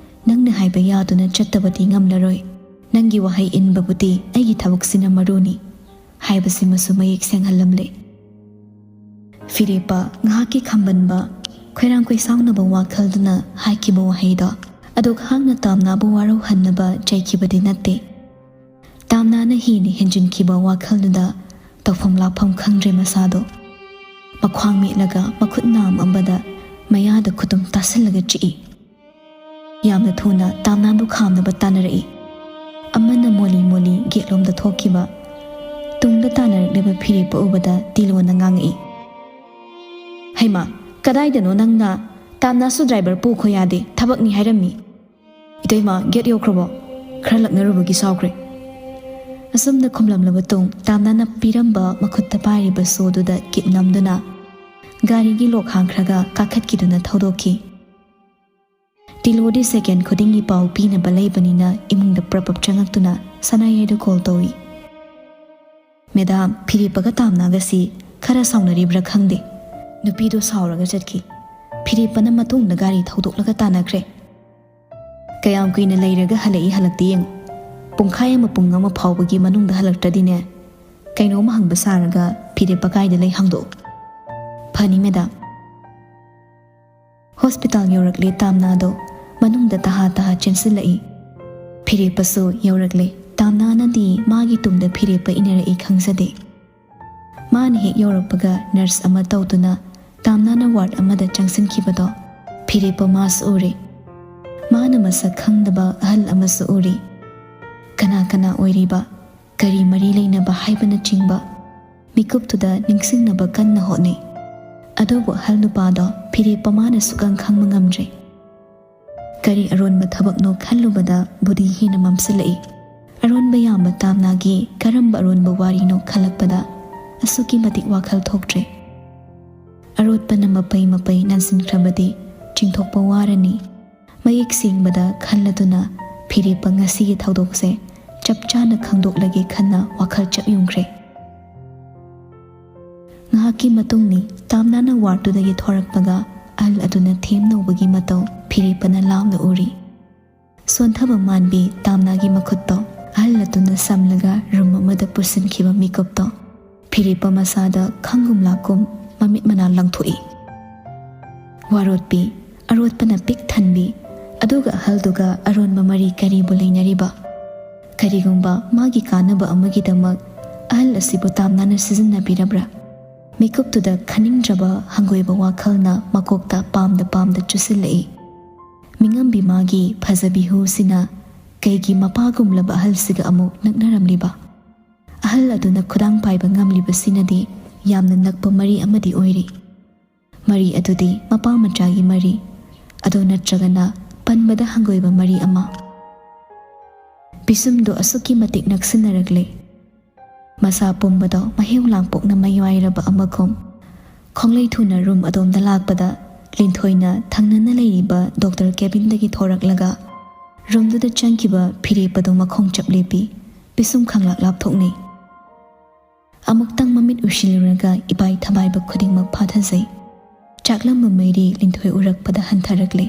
ꯅꯪꯅ ꯍꯥꯏꯕ ꯌꯥꯗꯨꯅ ꯆꯠꯇꯕꯗꯤ ꯉꯝꯂꯔꯣꯏ꯫ ꯅꯪꯒꯤ ꯋꯥꯍꯩ ꯏꯟꯕꯕꯨꯗꯤ ꯑꯩꯒꯤ ꯊꯕꯛꯁꯤꯅ ꯃꯔꯨꯅꯤ ꯍꯥꯏꯕꯁꯤꯃꯁꯨ ꯃꯌꯦꯛ ꯁꯦꯡꯍꯜꯂꯝꯂꯦ꯫ ꯐꯤꯔꯦꯞꯄ ꯉꯥꯏꯍꯥꯛꯀꯤ ꯈꯝꯕꯟꯕ, ꯈꯣꯏꯔꯥꯡ ꯈꯣꯏꯁꯥꯎꯅꯕ ꯋꯥꯈꯜꯗꯨꯅ ꯍꯥꯏꯈꯤꯕ ꯋꯥꯍꯩꯗꯣ ꯑꯗꯨꯛ ꯍꯥꯛꯅ ꯇꯥꯝꯅꯥꯕꯨ ꯋꯥꯔꯧꯍꯟꯅꯕ ꯆꯩꯈꯤꯕꯗꯤ ꯅꯠꯇꯦ꯫ ꯇꯥꯝꯅꯥꯅ ꯍꯦꯟꯅ ꯍꯦꯟꯖꯤꯟꯈꯤꯕ ꯋꯥꯈꯜꯗꯨꯗ ꯇꯧꯐꯝ ꯂꯥꯛꯐꯝ ꯈꯪꯗ꯭ꯔꯦ ꯃꯁꯥꯗꯣ꯫ ꯃꯈ꯭ꯋꯥꯡ ꯃꯦꯠꯂꯒ ꯃꯈꯨꯠ ꯅꯥꯝ ꯑꯃꯗ ꯃꯌꯥꯗ ꯈꯨꯇꯨꯝ ꯇꯥꯁꯤꯜꯂꯒ ꯆꯤꯛꯏ꯫ ꯌꯥꯝꯅ ꯊꯨꯅ ꯇꯥꯝꯅꯥꯕꯨ ꯈꯥꯝꯅꯕ ꯇꯥꯟꯅꯔꯛꯏ꯫ ꯑꯃꯅ ꯃꯣꯂꯤ ꯃꯣꯂꯤ ꯒꯦꯠꯂꯣꯝꯗ ꯊꯣꯛꯈꯤꯕ꯫ ꯇꯨꯡꯗ ꯇꯥꯟꯅꯔꯛꯂꯤꯕ ꯐꯤꯔꯦꯞꯄ ꯎꯕꯗ ꯇꯤꯂꯣꯅ ꯉꯥꯡꯉꯛꯏ, "ꯍꯩꯃꯥ, ꯀꯗꯥꯏꯗꯅꯣ ꯅꯪꯅ? ꯇꯥꯝꯅꯥꯁꯨ ꯗ꯭ꯔꯥꯏꯚꯔ ꯄꯨꯈꯣ ꯌꯥꯗꯦ, ꯊꯕꯛꯅꯤ ꯍꯥꯏꯔꯝꯃꯤ꯫" "ꯏꯇꯩꯃ, ꯒꯦꯠ ꯌꯧꯈ꯭ꯔꯕꯣ?" ꯈꯔ ꯂꯛꯅꯔꯨꯕꯒꯤ ꯁꯥꯎꯈ꯭ꯔꯦ꯫ ꯑꯁꯨꯝꯅ ꯈꯨꯝꯂꯝꯂꯕ ꯇꯨꯡ ꯇꯥꯝꯅꯥꯅ ꯄꯤꯔꯝꯕ ꯃꯈꯨꯠꯇ ꯄꯥꯏꯔꯤꯕ ꯁꯣꯗꯨꯗ ꯀꯤꯠ ꯅꯝꯗꯨꯅ ꯒꯥꯔꯤꯒꯤ ꯂꯣꯛ ꯍꯥꯡꯈ꯭ꯔꯒ ꯀꯥꯈꯠꯈꯤꯗꯨꯅ ꯊꯧꯗꯣꯛꯈꯤ꯫ ꯇꯤꯂꯣꯗꯤ ꯁꯦꯀꯦꯟ ꯈꯨꯗꯤꯡꯒꯤ ꯄꯥꯎ ꯄꯤꯅꯕ ꯂꯩꯕꯅꯤꯅ ꯏꯃꯨꯡꯗ ꯄ꯭ꯔꯞ ꯄ꯭ꯔꯞ ꯆꯪꯉꯛꯇꯨꯅ ꯁꯅꯥꯌꯥꯏꯗ ꯀꯣꯜ ꯇꯧꯏ꯫ "ꯃꯦꯗꯥꯝ, ꯐꯤꯔꯦꯞꯄꯒ ꯇꯥꯝꯅꯥꯒꯁꯤ ꯈꯔ ꯁꯥꯎꯅꯔꯤꯕ꯭ꯔꯥ ꯈꯪꯗꯦ꯫ ꯅꯨꯄꯤꯗꯣ ꯁꯥꯎꯔꯒ ꯆꯠꯈꯤ꯫ ꯐꯤꯔꯦꯞꯄꯅ ꯃꯇꯨꯡꯗ ꯒꯥꯔꯤ ꯊꯧꯗꯣꯛꯂꯒ ꯇꯥꯟꯅꯈ꯭ꯔꯦ꯫ ꯀꯌꯥꯝ ꯀꯨꯏꯅ ꯂꯩꯔꯒ ꯍꯜꯂꯛꯏ ꯍꯜꯂꯛꯇꯦ ꯌꯦꯡꯉꯨ꯫ ꯄꯨꯡꯈꯥꯏ ꯑꯃ ꯄꯨꯡ ꯑꯃ ꯐꯥꯎꯕꯒꯤ ꯃꯅꯨꯡꯗ ꯍꯜꯂꯛꯇ꯭ꯔꯗꯤꯅꯦ, ꯀꯩꯅꯣꯝ ꯍꯪꯕ ꯁꯥꯔꯒ ꯐꯤꯔꯦꯞꯄ ꯀꯥꯏꯗ ꯂꯩ ꯍꯪꯗꯣꯛꯎ꯫ ꯐꯅꯤ ꯃꯦꯗꯥꯝ꯫ ꯍꯣꯁꯄꯤꯇꯥꯜ ꯌꯧꯔꯛꯂꯦ ꯇꯥꯝꯅꯥꯗꯣ꯫ ꯃꯅꯨꯡꯗ ꯇꯍꯥ ꯇꯍꯥ ꯆꯦꯟꯁꯤꯜꯂꯛꯏ꯫ ꯐꯤꯔꯦꯞꯄꯁꯨ ꯌꯧꯔꯛꯂꯦ꯫ ꯇꯥꯝꯅꯥꯅꯗꯤ ꯃꯥꯒꯤ ꯇꯨꯡꯗ ꯐꯤꯔꯦꯞꯄ ꯏꯟꯅꯔꯛꯏ ꯈꯪꯖꯗꯦ꯫ ꯃꯥꯅ ꯍꯦꯛ ꯌꯧꯔꯛꯄꯒ ꯅꯔꯁ ꯑꯃ ꯇꯧꯗꯨꯅ ꯇꯥꯝꯅꯥꯅ ꯋꯥꯔꯗ ꯑꯃꯗ ꯆꯪꯁꯤꯟꯈꯤꯕꯗꯣ ꯐꯤꯔꯦꯞꯄ ꯃꯥꯁꯨ ꯎꯔꯦ꯫ ꯃꯥꯅ ꯃꯁꯛ ꯈꯪꯗꯕ ꯑꯍꯜ ꯑꯃꯁꯨ ꯎꯔꯤ꯫ ꯀꯅꯥ ꯀꯅꯥ ꯑꯣꯏꯔꯤꯕ? ꯀꯔꯤ ꯃꯔꯤ ꯂꯩꯅꯕ ꯍꯥꯏꯕꯅꯆꯤꯡꯕ ꯃꯤꯀꯨꯞꯇꯨꯗ ꯅꯤꯡꯁꯤꯡꯅꯕ ꯀꯟꯅ ꯍꯣꯠꯅꯩ꯫ ꯑꯗꯨꯕꯨ ꯑꯍꯜ ꯅꯨꯄꯥꯗꯣ ꯐꯤꯔꯦꯞꯄ ꯃꯥꯅ ꯁꯨꯛꯈꯪ ꯈꯪꯕ ꯉꯝꯗ꯭ꯔꯦ꯫ ꯀꯔꯤ ꯑꯔꯣꯟꯕ ꯊꯕꯛꯅꯣ ꯈꯜꯂꯨꯕꯗ ꯕꯨꯙꯤ ꯍꯦꯟꯅ ꯃꯝꯁꯤꯜꯂꯛꯏ꯫ ꯑꯔꯣꯟꯕ ꯌꯥꯝꯕ ꯇꯥꯝꯅꯥꯒꯤ ꯀꯔꯝꯕ ꯑꯔꯣꯟꯕ ꯋꯥꯔꯤꯅꯣ ꯈꯜꯂꯛꯄꯗ ꯑꯁꯨꯛꯀꯤ ꯃꯇꯤꯛ ꯋꯥꯈꯜ ꯊꯣꯛꯇ꯭ꯔꯦ꯫ ꯑꯔꯣꯠꯄꯅ ꯃꯄꯩ ꯃꯄꯩ ꯅꯟꯁꯤꯟꯈ꯭ꯔꯕꯗꯤ ꯆꯤꯡꯊꯣꯛꯄ ꯋꯥꯔꯅꯤ꯫ ꯃꯌꯦꯛ ꯁꯦꯡꯕꯗ ꯈꯜꯂꯗꯨꯅ ꯐꯤꯔꯦꯞꯄ ꯉꯁꯤꯒꯤ ꯊꯧꯗꯣꯛꯁꯦ ꯆꯞ ꯆꯥꯅ ꯈꯪꯗꯣꯛꯂꯒꯦ ꯈꯟꯅ ꯋꯥꯈꯜ ꯆꯞ ꯌꯨꯡꯈ꯭ꯔꯦ꯫ ꯉꯥꯏꯍꯥꯛꯀꯤ ꯃꯇꯨꯡꯅꯤ꯫ ꯇꯥꯝꯅꯥꯅ ꯋꯥꯔꯗꯇꯨꯗꯒꯤ ꯊꯣꯔꯛꯄꯒ ꯑꯍꯜ ꯑꯗꯨꯅ ꯊꯦꯝ ꯅꯧꯕꯒꯤ ꯃꯇꯧ ꯐꯤꯔꯦꯞꯄꯅ ꯂꯥꯞꯅ ꯎꯔꯤ꯫ ꯁꯣꯟꯊꯕ ꯃꯥꯟꯕꯤ ꯇꯥꯝꯅꯥꯒꯤ ꯃꯈꯨꯠꯇꯣ ꯑꯍꯜ ꯑꯗꯨꯅ ꯁꯝꯂꯒ ꯔꯨꯝ ꯑꯃꯗ ꯄꯨꯁꯤꯟꯈꯤꯕ ꯃꯤꯀꯨꯞꯇꯣ ꯐꯤꯔꯦꯞꯄ ꯃꯁꯥꯗ ꯈꯪꯒꯨꯝ ꯂꯥꯛꯀꯨꯝ ꯃꯃꯤꯠ ꯃꯅꯥ ꯂꯪꯊꯣꯛꯏ꯫ ꯋꯥꯔꯣꯠꯄꯤ, ꯑꯔꯣꯠꯄꯅ ꯄꯤꯛ ꯊꯟꯕꯤ, ꯑꯗꯨꯒ ꯑꯍꯜꯗꯨꯒ ꯑꯔꯣꯟꯕ ꯃꯔꯤ ꯀꯔꯤꯕꯨ ꯂꯩꯅꯔꯤꯕ? ꯀꯔꯤꯒꯨꯝꯕ ꯃꯥꯒꯤ ꯀꯥꯟꯅꯕ ꯑꯃꯒꯤꯗꯃꯛ ꯑꯍꯜ ꯑꯁꯤꯕꯨ ꯇꯥꯝꯅꯥꯅ ꯁꯤꯖꯤꯟꯅꯕꯤꯔꯕ꯭ꯔꯥ? ꯃꯤꯀꯨꯞꯇꯨꯗ ꯈꯟꯅꯤꯡꯗ꯭ꯔꯕ ꯍꯪꯒꯣꯏꯕ ꯋꯥꯈꯜꯅ ꯃꯀꯣꯛꯇ ꯄꯥꯝꯗ ꯄꯥꯝꯗ ꯆꯨꯁꯤꯜꯂꯛꯏ꯫ ꯃꯤꯉꯝꯕꯤ ꯃꯥꯒꯤ ꯐꯖꯕꯤ ꯍꯨꯁꯤꯅ ꯀꯩꯒꯤ ꯃꯄꯥꯒꯨꯝꯂꯕ ꯑꯍꯜꯁꯤꯒ ꯑꯃꯨꯛ ꯅꯛꯅꯔꯝꯂꯤꯕ? ꯑꯍꯜ ꯑꯗꯨꯅ ꯈꯨꯗꯥꯡ ꯄꯥꯏꯕ ꯉꯝꯂꯤꯕꯁꯤꯅꯗꯤ ꯌꯥꯝꯅ ꯅꯛꯄ ꯃꯔꯤ ꯑꯃꯗꯤ ꯑꯣꯏꯔꯤ꯫ ꯃꯔꯤ ꯑꯗꯨꯗꯤ ꯃꯄꯥ ꯃꯆꯥꯒꯤ ꯃꯔꯤ, ꯑꯗꯨ ꯅꯠꯇ꯭ꯔꯒꯅ ꯄꯟꯕꯗ ꯍꯪꯒꯣꯏꯕ ꯃꯔꯤ ꯑꯃ꯫ ꯄꯤꯁꯨꯝꯗꯨ ꯑꯁꯨꯛꯀꯤ ꯃꯇꯤꯛ ꯅꯛꯁꯤꯟꯅꯔꯛꯂꯦ꯫ ꯃꯁꯥ ꯄꯨꯝꯕꯗꯣ ꯃꯍꯦꯎ ꯂꯥꯡꯄꯣꯛꯅ ꯃꯌꯥꯏꯔꯕ ꯑꯃꯒꯨꯝ꯫ ꯈꯣꯡꯂꯩ ꯊꯨꯅ ꯔꯨꯝ ꯑꯗꯣꯝꯗ ꯂꯥꯛꯄꯗ ꯂꯤꯟꯊꯣꯏꯅ ꯊꯪꯅꯅ ꯂꯩꯔꯤꯕ ꯗꯣꯛꯇꯔ ꯀꯦꯕꯤꯟꯗꯒꯤ ꯊꯣꯔꯛꯂꯒ ꯔꯨꯝꯗꯨꯗ ꯆꯪꯈꯤꯕ ꯐꯤꯔꯦꯞꯄꯗꯨ ꯃꯈꯣꯡ ꯆꯞ ꯂꯦꯞꯄꯤ꯫ ꯄꯤꯁꯨꯝ ꯈꯪꯂꯥꯞ ꯂꯥꯞꯊꯣꯛꯅꯩ꯫ ꯑꯃꯨꯛꯇꯪ ꯃꯃꯤꯠ ꯎꯏꯁꯤꯜꯂꯨꯔꯒ ꯏꯄꯥꯏ ꯊꯕꯥꯏꯕ ꯈꯨꯗꯤꯡꯃꯛ ꯐꯥꯊꯖꯩ꯫ ꯆꯥꯛꯂꯝꯕ ꯃꯩꯔꯤ ꯂꯤꯟꯊꯣꯏ ꯎꯔꯛꯄꯗ ꯍꯟꯊꯔꯛꯂꯦ꯫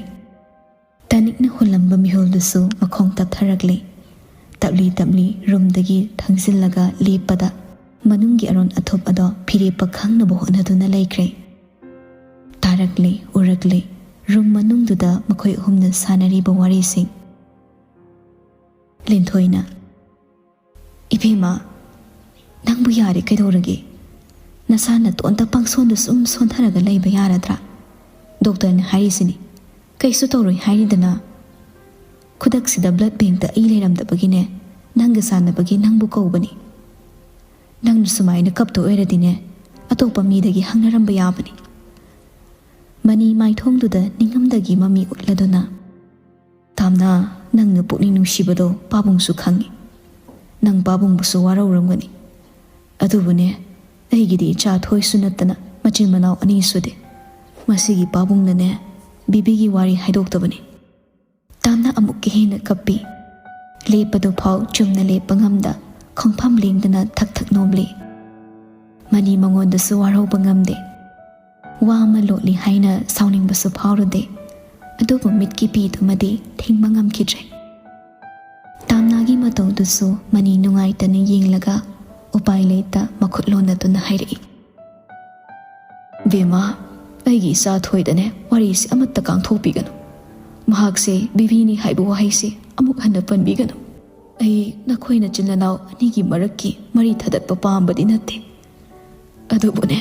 ꯇꯥꯅꯤꯛꯅ ꯍꯨꯜꯂꯝꯕ ꯃꯤꯍꯨꯜꯗꯨꯁꯨ ꯃꯈꯣꯡ ꯇꯞꯊꯔꯛꯂꯦ꯫ ꯇꯞꯂꯤ ꯇꯞꯂꯤ ꯔꯨꯝꯗꯒꯤ ꯊꯪꯖꯤꯜꯂꯒ ꯂꯦꯞꯄꯗ ꯃꯅꯨꯡꯒꯤ ꯑꯔꯣꯟ ꯑꯊꯨꯞ ꯑꯗꯣ ꯐꯤꯔꯦꯞꯄ ꯈꯪꯅꯕ ꯍꯣꯠꯅꯗꯨꯅ ꯂꯩꯈ꯭ꯔꯦ꯫ ꯇꯥꯔꯛꯂꯦ, ꯎꯔꯛꯂꯦ, ꯔꯨꯝ ꯃꯅꯨꯡꯗꯨꯗ ꯃꯈꯣꯏ ꯑꯍꯨꯝꯅ ꯁꯥꯟꯅꯔꯤꯕ ꯋꯥꯔꯤꯁꯤꯡ꯫ ꯂꯤꯟꯊꯣꯏꯅ, "ꯏꯕꯦꯝꯃ, ꯅꯪꯕꯨ ꯌꯥꯔꯦ ꯀꯩꯗꯧꯔꯒꯦ? ꯅꯁꯥ ꯅꯇꯣꯟꯇ ꯄꯪꯁꯣꯟꯗ ꯁꯨꯝ ꯁꯣꯟꯊꯔꯒ ꯂꯩꯕ ꯌꯥꯔꯗ꯭ꯔꯥ? ꯗꯣꯛꯇꯔꯅ ꯍꯥꯏꯔꯤꯁꯤꯅꯤ, ꯀꯩꯁꯨ ꯇꯧꯔꯣꯏ ꯍꯥꯏꯔꯤꯗꯅ꯫ ꯈꯨꯗꯛꯁꯤꯗ ꯕ꯭ꯂꯗ ꯕꯦꯡꯛꯇ ꯑꯩ ꯂꯩꯔꯝꯗꯕꯒꯤꯅꯦ, ꯅꯪꯒ ꯆꯥꯟꯅꯕꯒꯤ ꯅꯪꯕꯨ ꯀꯧꯕꯅꯤ꯫ ꯅꯪꯅ ꯁꯨꯃꯥꯏꯅ ꯀꯞꯇꯣꯏ ꯑꯣꯏꯔꯗꯤꯅꯦ, ꯑꯇꯣꯞꯄ ꯃꯤꯗꯒꯤ ꯍꯪꯅꯔꯝꯕ ꯌꯥꯕꯅꯤ꯫" ꯃꯅꯤ ꯃꯥꯏꯊꯣꯡꯗꯨꯗ ꯅꯤꯡꯉꯝꯗꯒꯤ ꯃꯃꯤ ꯎꯠꯂꯗꯨꯅ, "ꯇꯥꯝꯅꯥ, ꯅꯪꯅ ꯄꯨꯛꯅꯤꯡ ꯅꯨꯡꯁꯤꯕꯗꯣ ꯄꯥꯕꯨꯡꯁꯨ ꯈꯪꯉꯤ꯫ ꯅꯪ ꯄꯥꯕꯨꯡꯕꯨꯁꯨ ꯋꯥꯔꯧꯔꯝꯒꯅꯤ꯫ ꯑꯗꯨꯕꯨꯅꯦ, ꯑꯩꯒꯤꯗꯤ ꯏꯆꯥ ꯊꯣꯏꯁꯨ ꯅꯠꯇꯅ ꯃꯆꯤꯟ ꯃꯅꯥꯎ ꯑꯅꯤ ꯁꯨꯗꯦ꯫ ꯃꯁꯤꯒꯤ ꯄꯥꯕꯨꯡꯅꯅꯦ, ꯕꯤꯕꯤꯒꯤ ꯋꯥꯔꯤ ꯍꯥꯏꯗꯣꯛꯇꯕꯅꯤ꯫" ꯇꯥꯝꯅꯥ ꯑꯃꯨꯛꯀ ꯍꯦꯟꯅ ꯀꯞꯄꯤ꯫ ꯂꯦꯞꯄꯗꯨ ꯐꯥꯎ ꯆꯨꯝꯅ ꯂꯦꯞꯄ ꯉꯝꯗ, ꯈꯣꯡꯐꯝ ꯂꯦꯡꯗꯅ ꯊꯛ ꯊꯛ ꯅꯣꯝꯂꯤ꯫ ꯃꯅꯤ ꯃꯉꯣꯟꯗꯁꯨ ꯋꯥꯔꯧꯕ ꯉꯝꯗꯦ꯫ ꯋꯥ ꯑꯃ ꯂꯣꯠꯂꯤ ꯍꯥꯏꯅ ꯁꯥꯎꯅꯤꯡꯕꯁꯨ ꯐꯥꯎꯔꯨꯗꯦ꯫ ꯑꯗꯨꯕꯨ ꯃꯤꯠꯀꯤ ꯄꯤꯗꯨꯃꯗꯤ ꯊꯤꯡꯕ ꯉꯝꯈꯤꯗ꯭ꯔꯦ꯫ ꯇꯥꯝꯅꯥꯒꯤ ꯃꯇꯧꯗꯨꯁꯨ ꯃꯅꯤ ꯅꯨꯡꯉꯥꯏꯇꯅ ꯌꯦꯡꯂꯒ ꯎꯄꯥꯏ ꯂꯩꯇ ꯃꯈꯨꯠ ꯂꯣꯟꯅꯗꯨꯅ ꯍꯥꯏꯔꯛꯏ, "ꯕꯦꯝꯃ, ꯑꯩꯒꯤ ꯏꯆꯥ ꯊꯣꯏꯗꯅꯦ ꯋꯥꯔꯤꯁꯤ ꯑꯃꯠꯇ ꯀꯥꯡꯊꯣꯛꯄꯤꯒꯅꯨ꯫ ꯃꯍꯥꯛꯁꯦ ꯕꯤꯕꯤꯅꯤ ꯍꯥꯏꯕ ꯋꯥꯍꯩꯁꯤ ꯑꯃꯨꯛ ꯍꯟꯅ ꯄꯟꯕꯤꯒꯅꯨ꯫ ꯑꯩ ꯅꯈꯣꯏ ꯅꯆꯤꯟ ꯅꯅꯥꯎ ꯑꯅꯤꯒꯤ ꯃꯔꯛꯀꯤ ꯃꯔꯤ ꯊꯗꯠꯄ ꯄꯥꯝꯕꯗꯤ ꯅꯠꯇꯦ꯫ ꯑꯗꯨꯕꯨꯅꯦ,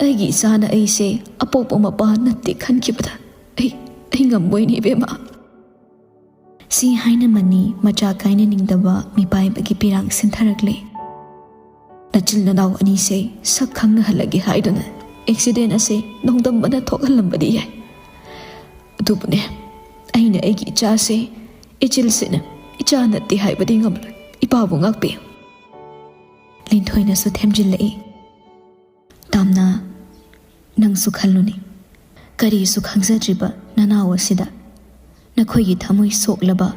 ꯑꯩꯒꯤ ꯏꯆꯥꯅ ꯑꯩꯁꯦ ꯑꯄꯣꯛꯄ ꯃꯄꯥ ꯅꯠꯇꯦ ꯈꯟꯈꯤꯕꯗ ꯑꯩ, ꯑꯩ ꯉꯝꯃꯣꯏꯅꯦ ꯏꯕꯦꯝꯃ꯫" ꯁꯤ ꯍꯥꯏꯅ ꯃꯅꯤ ꯃꯆꯥ ꯀꯥꯏꯅꯅꯤꯡꯗꯕ ꯃꯤꯄꯥꯏꯕꯒꯤ ꯄꯤꯔꯥꯡ ꯁꯤꯟꯊꯔꯛꯂꯦ꯫ "ꯅꯆꯤꯟ ꯅꯅꯥꯎ ꯑꯅꯤꯁꯦ ꯁꯛ ꯈꯪꯅꯍꯜꯂꯒꯦ ꯍꯥꯏꯗꯨꯅ ꯑꯦꯛꯁꯤꯗꯦꯟ ꯑꯁꯦ ꯅꯣꯡꯗꯝꯕꯅ ꯊꯣꯛꯍꯜꯂꯝꯕꯗꯤ ꯌꯥꯏ꯫ ꯑꯗꯨꯕꯨꯅꯦ, ꯑꯩꯅ ꯑꯩꯒꯤ ꯏꯆꯥꯁꯦ ꯏꯆꯤꯜꯁꯤꯅ ꯏꯆꯥ ꯅꯠꯇꯦ ꯍꯥꯏꯕꯗꯤ ꯉꯝꯂꯣꯏ꯫ ꯏꯄꯥꯕꯨ ꯉꯥꯛꯄꯤꯌꯨ꯫" ꯂꯤꯟꯊꯣꯏꯅꯁꯨ ꯊꯦꯝꯖꯤꯜꯂꯛꯏ, "ꯇꯥꯝꯅꯥ, ꯅꯪꯁꯨ ꯈꯜꯂꯨꯅꯦ, ꯀꯔꯤꯁꯨ ꯈꯪꯖꯗ꯭ꯔꯤꯕ ꯅꯅꯥꯎ ꯑꯁꯤꯗ ꯅꯈꯣꯏꯒꯤ ꯊꯃꯣꯏ ꯁꯣꯛꯂꯕ,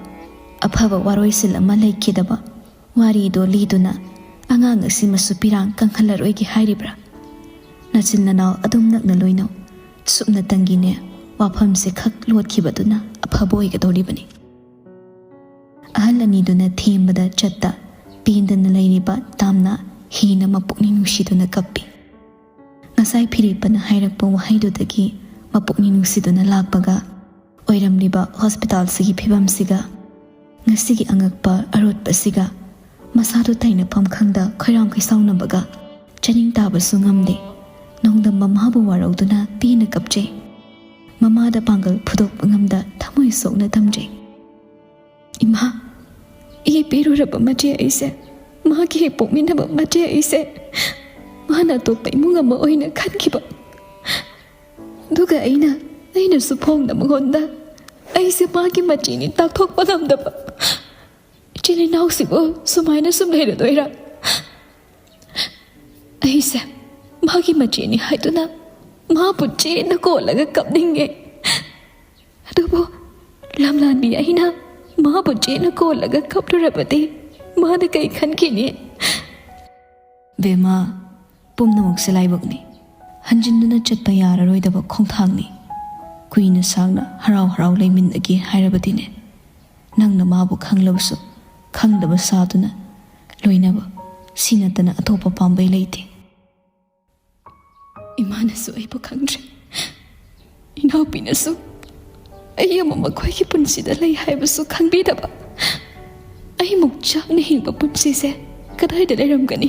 ꯑꯐꯕ ꯋꯥꯔꯣꯏꯁꯤꯜ ꯑꯃ ꯂꯩꯈꯤꯗꯕ ꯋꯥꯔꯤꯗꯣ ꯂꯤꯗꯨꯅ ꯑꯉꯥꯡ ꯑꯁꯤꯃꯁꯨ ꯄꯤꯔꯥꯡ ꯀꯪꯍꯜꯂꯔꯣꯏꯒꯦ ꯍꯥꯏꯔꯤꯕ꯭ꯔꯥ? ꯅꯆꯤꯟ ꯅꯅꯥꯎ ꯑꯗꯨꯝ ꯅꯛꯅ ꯂꯣꯏꯅꯧ꯫ ꯁꯨꯞꯅꯇꯪꯒꯤꯅꯦ, ꯋꯥꯐꯝꯁꯦ ꯈꯛ ꯂꯣꯠꯈꯤꯕꯗꯨꯅ ꯑꯐꯕ ꯑꯣꯏꯒꯗꯧꯔꯤꯕꯅꯤ꯫" ꯑꯍꯜ ꯑꯅꯤꯗꯨꯅ ꯊꯦꯝꯕꯗ ꯆꯠꯇ ꯄꯦꯟꯗꯅ ꯂꯩꯔꯤꯕ ꯇꯥꯝꯅꯥ ꯍꯦꯟꯅ ꯃꯄꯨꯛꯅꯤꯡ ꯅꯨꯡꯁꯤꯗꯨꯅ ꯀꯞꯄꯤ꯫ ꯉꯁꯥꯏ ꯐꯤꯔꯦꯞꯄꯅ ꯍꯥꯏꯔꯛꯄ ꯋꯥꯍꯩꯗꯨꯗꯒꯤ ꯃꯄꯨꯛꯅꯤꯡ ꯅꯨꯡꯁꯤꯗꯨꯅ ꯂꯥꯛꯄꯒ ꯑꯣꯏꯔꯝꯂꯤꯕ ꯍꯣꯁꯄꯤꯇꯥꯜꯁꯤꯒꯤ ꯐꯤꯕꯝꯁꯤꯒ ꯉꯁꯤꯒꯤ ꯑꯉꯛꯄ ꯑꯔꯣꯠꯄꯁꯤꯒ ꯃꯁꯥꯗꯨ ꯇꯩꯅꯐꯝ ꯈꯪꯗ ꯈꯣꯏꯔꯥꯡ ꯈꯣꯏꯁꯥꯎꯅꯕꯒ ꯆꯥꯅꯤꯡ ꯇꯥꯕꯁꯨ ꯉꯝꯗꯦ꯫ ꯅꯣꯡꯗꯝꯕ ꯃꯥꯕꯨ ꯋꯥꯔꯧꯗꯨꯅ ꯄꯦꯟꯅ ꯀꯞꯆꯩ꯫ ꯃꯃꯥꯗ ꯄꯥꯡꯒꯜ ꯐꯨꯗꯣꯛꯄ ꯉꯝꯗ ꯊꯃꯣꯏ ꯁꯣꯛꯅ ꯊꯝꯖꯩ꯫ "ꯏꯃꯥ, ꯏ ꯄꯤꯔꯨꯔꯕ ꯃꯆꯦ ꯑꯩꯁꯦ, ꯃꯥꯒꯤ ꯍꯦꯛ ꯄꯣꯛꯃꯤꯟꯅꯕ ꯃꯆꯦ ꯑꯩꯁꯦ, ꯃꯥꯅ ꯑꯇꯣꯞꯄ ꯏꯃꯨꯡ ꯑꯃ ꯑꯣꯏꯅ ꯈꯟꯈꯤꯕ꯫ ꯑꯗꯨꯒ ꯑꯩꯅ, ꯑꯩꯅꯁꯨ ꯐꯣꯡꯅ ꯃꯉꯣꯟꯗ ꯑꯩꯁꯦ ꯃꯥꯒꯤ ꯃꯆꯦꯅꯤ ꯇꯥꯛꯊꯣꯛꯄ ꯉꯝꯗꯕ꯫ ꯏꯆꯤꯜ ꯏꯅꯥꯎꯁꯤꯕꯨ ꯁꯨꯃꯥꯏꯅ ꯁꯨꯝ ꯂꯩꯔꯗꯣꯏꯔꯥ? ꯑꯩꯁꯦ ꯃꯥꯒꯤ ꯃꯆꯦꯅꯤ ꯍꯥꯏꯗꯨꯅ ꯃꯥꯕꯨ ꯆꯦꯠꯅ ꯀꯣꯜꯂꯒ ꯀꯞꯅꯤꯡꯉꯦ꯫ ꯑꯗꯨꯕꯨ ꯂꯝꯂꯥꯟꯕꯤ ꯑꯩꯅ ꯃꯥꯕꯨ ꯆꯦꯠꯅ ꯀꯣꯜꯂꯒ ꯀꯞꯂꯨꯔꯕꯗꯤ ꯃꯥꯅ ꯀꯩ ꯈꯟꯈꯤꯅꯤ?" "ꯕꯦꯝꯃ, ꯄꯨꯝꯅꯃꯛꯁꯦ ꯂꯥꯏꯕꯛꯅꯤ꯫ ꯍꯟꯖꯤꯟꯗꯨꯅ ꯆꯠꯄ ꯌꯥꯔꯔꯣꯏꯗꯕ ꯈꯣꯡꯊꯥꯡꯅꯤ꯫ ꯀꯨꯏꯅ ꯁꯥꯡꯅ ꯍꯔꯥꯎ ꯍꯔꯥꯎ ꯂꯩꯃꯤꯟꯅꯒꯦ ꯍꯥꯏꯔꯕꯗꯤꯅꯦ, ꯅꯪꯅ ꯃꯥꯕꯨ ꯈꯪꯂꯕꯁꯨ ꯈꯪꯗꯕ ꯁꯥꯗꯨꯅ ꯂꯣꯏꯅꯕ, ꯁꯤ ꯅꯠꯇꯅ ꯑꯇꯣꯞꯄ ꯄꯥꯝꯕꯩ ꯂꯩꯇꯦ꯫" ꯏꯃꯥꯅꯁꯨ ꯑꯩꯕꯨ ꯈꯪꯗ꯭ꯔꯦ, ꯏꯅꯥꯎꯄꯤꯅꯁꯨ ꯑꯩ ꯑꯃ ꯃꯈꯣꯏꯒꯤ ꯄꯨꯟꯁꯤꯗ ꯂꯩ ꯍꯥꯏꯕꯁꯨ ꯈꯪꯕꯤꯗꯕ꯫ ꯑꯩꯃꯨꯛ ꯆꯥꯛꯅ ꯍꯤꯡꯕ ꯄꯨꯟꯁꯤꯁꯦ ꯀꯗꯥꯏꯗ ꯂꯩꯔꯝꯒꯅꯤ?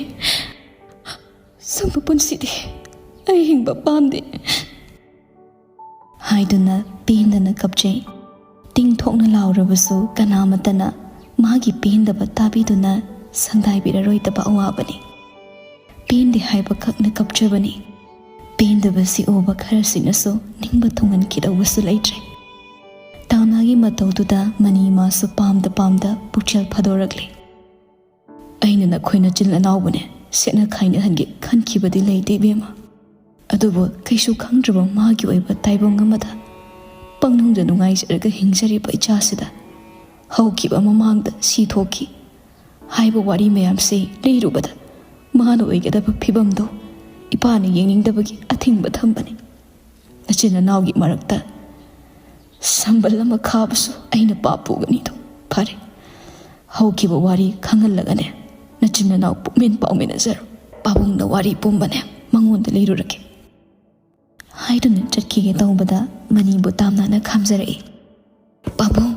ꯁꯨꯝꯕ ꯄꯨꯟꯁꯤꯗꯤ ꯑꯩ ꯍꯤꯡꯕ ꯄꯥꯝꯗꯦ꯫ ꯍꯥꯏꯗꯨꯅ ꯄꯦꯟꯗꯅ ꯀꯞꯆꯩ꯫ ꯇꯤꯡꯊꯣꯛꯅ ꯂꯥꯎꯔꯕꯁꯨ ꯀꯅꯥꯃꯠꯇꯅ ꯃꯥꯒꯤ ꯄꯦꯟꯗꯕ ꯇꯥꯕꯤꯗꯨꯅ ꯁꯪꯗꯥꯏꯕꯤꯔꯔꯣꯏꯗꯕ ꯑꯋꯥꯕꯅꯤ꯫ ꯄꯦꯟꯗꯦ ꯍꯥꯏꯕ ꯈꯛꯅ ꯀꯞꯆꯕꯅꯤ꯫ ꯄꯦꯟꯗꯕꯁꯤ ꯎꯕ ꯈꯔꯁꯤꯅꯁꯨ ꯅꯤꯡꯕ ꯊꯨꯡꯍꯟꯈꯤꯗꯧꯕꯁꯨ ꯂꯩꯇ꯭ꯔꯦ꯫ ꯇꯥꯅꯥꯒꯤ ꯃꯇꯧꯗꯨꯗ ꯃꯅꯤ ꯃꯥꯁꯨ ꯄꯥꯝꯗ ꯄꯥꯝꯗ ꯄꯨꯛꯆꯦꯜ ꯐꯥꯗꯣꯔꯛꯂꯦ꯫ "ꯑꯩꯅ ꯅꯈꯣꯏ ꯅꯆꯤꯟ ꯑꯅꯥꯎꯕꯅꯦ ꯁꯦꯠꯅ ꯈꯥꯏꯅꯍꯟꯒꯦ ꯈꯟꯈꯤꯕꯗꯤ ꯂꯩꯇꯦ, ꯏꯕꯦꯝꯃ꯫ ꯑꯗꯨꯕꯨ ꯀꯩꯁꯨ ꯈꯪꯗ꯭ꯔꯕ ꯃꯥꯒꯤ ꯑꯣꯏꯕ ꯇꯥꯏꯕꯪ ꯑꯃꯗ ꯄꯪꯅꯨꯡꯗ ꯅꯨꯡꯉꯥꯏꯖꯔꯒ ꯍꯤꯡꯖꯔꯤꯕ ꯏꯆꯥꯁꯤꯗ ꯍꯧꯈꯤꯕ ꯃꯃꯥꯡꯗ ꯁꯤ ꯊꯣꯛꯈꯤ ꯍꯥꯏꯕ ꯋꯥꯔꯤ ꯃꯌꯥꯝꯁꯤ ꯂꯤꯔꯨꯕꯗ ꯃꯥꯅ ꯑꯣꯏꯒꯗꯕ ꯐꯤꯕꯝꯗꯣ ꯏꯄꯥꯅ ꯌꯦꯡꯅꯤꯡꯗꯕꯒꯤ ꯑꯊꯤꯡꯕ ꯊꯝꯕꯅꯤ꯫ ꯅꯆꯤꯟ ꯅꯅꯥꯎꯒꯤ ꯃꯔꯛꯇ ꯁꯝꯕꯜ ꯑꯃ ꯈꯥꯕꯁꯨ ꯑꯩꯅ ꯄꯥꯞ ꯄꯨꯒꯅꯤꯗꯣ꯫ ꯐꯔꯦ, ꯍꯧꯈꯤꯕ ꯋꯥꯔꯤ ꯈꯪꯍꯜꯂꯒꯅꯦ, ꯅꯆꯤꯟ ꯅꯅꯥꯎ ꯄꯨꯛꯃꯦꯟ ꯄꯥꯎꯃꯤꯟꯅꯖꯔꯣ꯫ ꯄꯥꯕꯨꯡꯅ ꯋꯥꯔꯤ ꯄꯨꯝꯕꯅꯦ ꯃꯉꯣꯟꯗ ꯂꯤꯔꯨꯔꯒꯦ," ꯍꯥꯏꯗꯨꯅ ꯆꯠꯈꯤꯒꯦ ꯇꯧꯕꯗ ꯃꯅꯤꯕꯨ ꯇꯥꯝꯅꯥꯅ ꯈꯥꯝꯖꯔꯛꯏ꯫ "ꯄꯥꯕꯨꯡ!"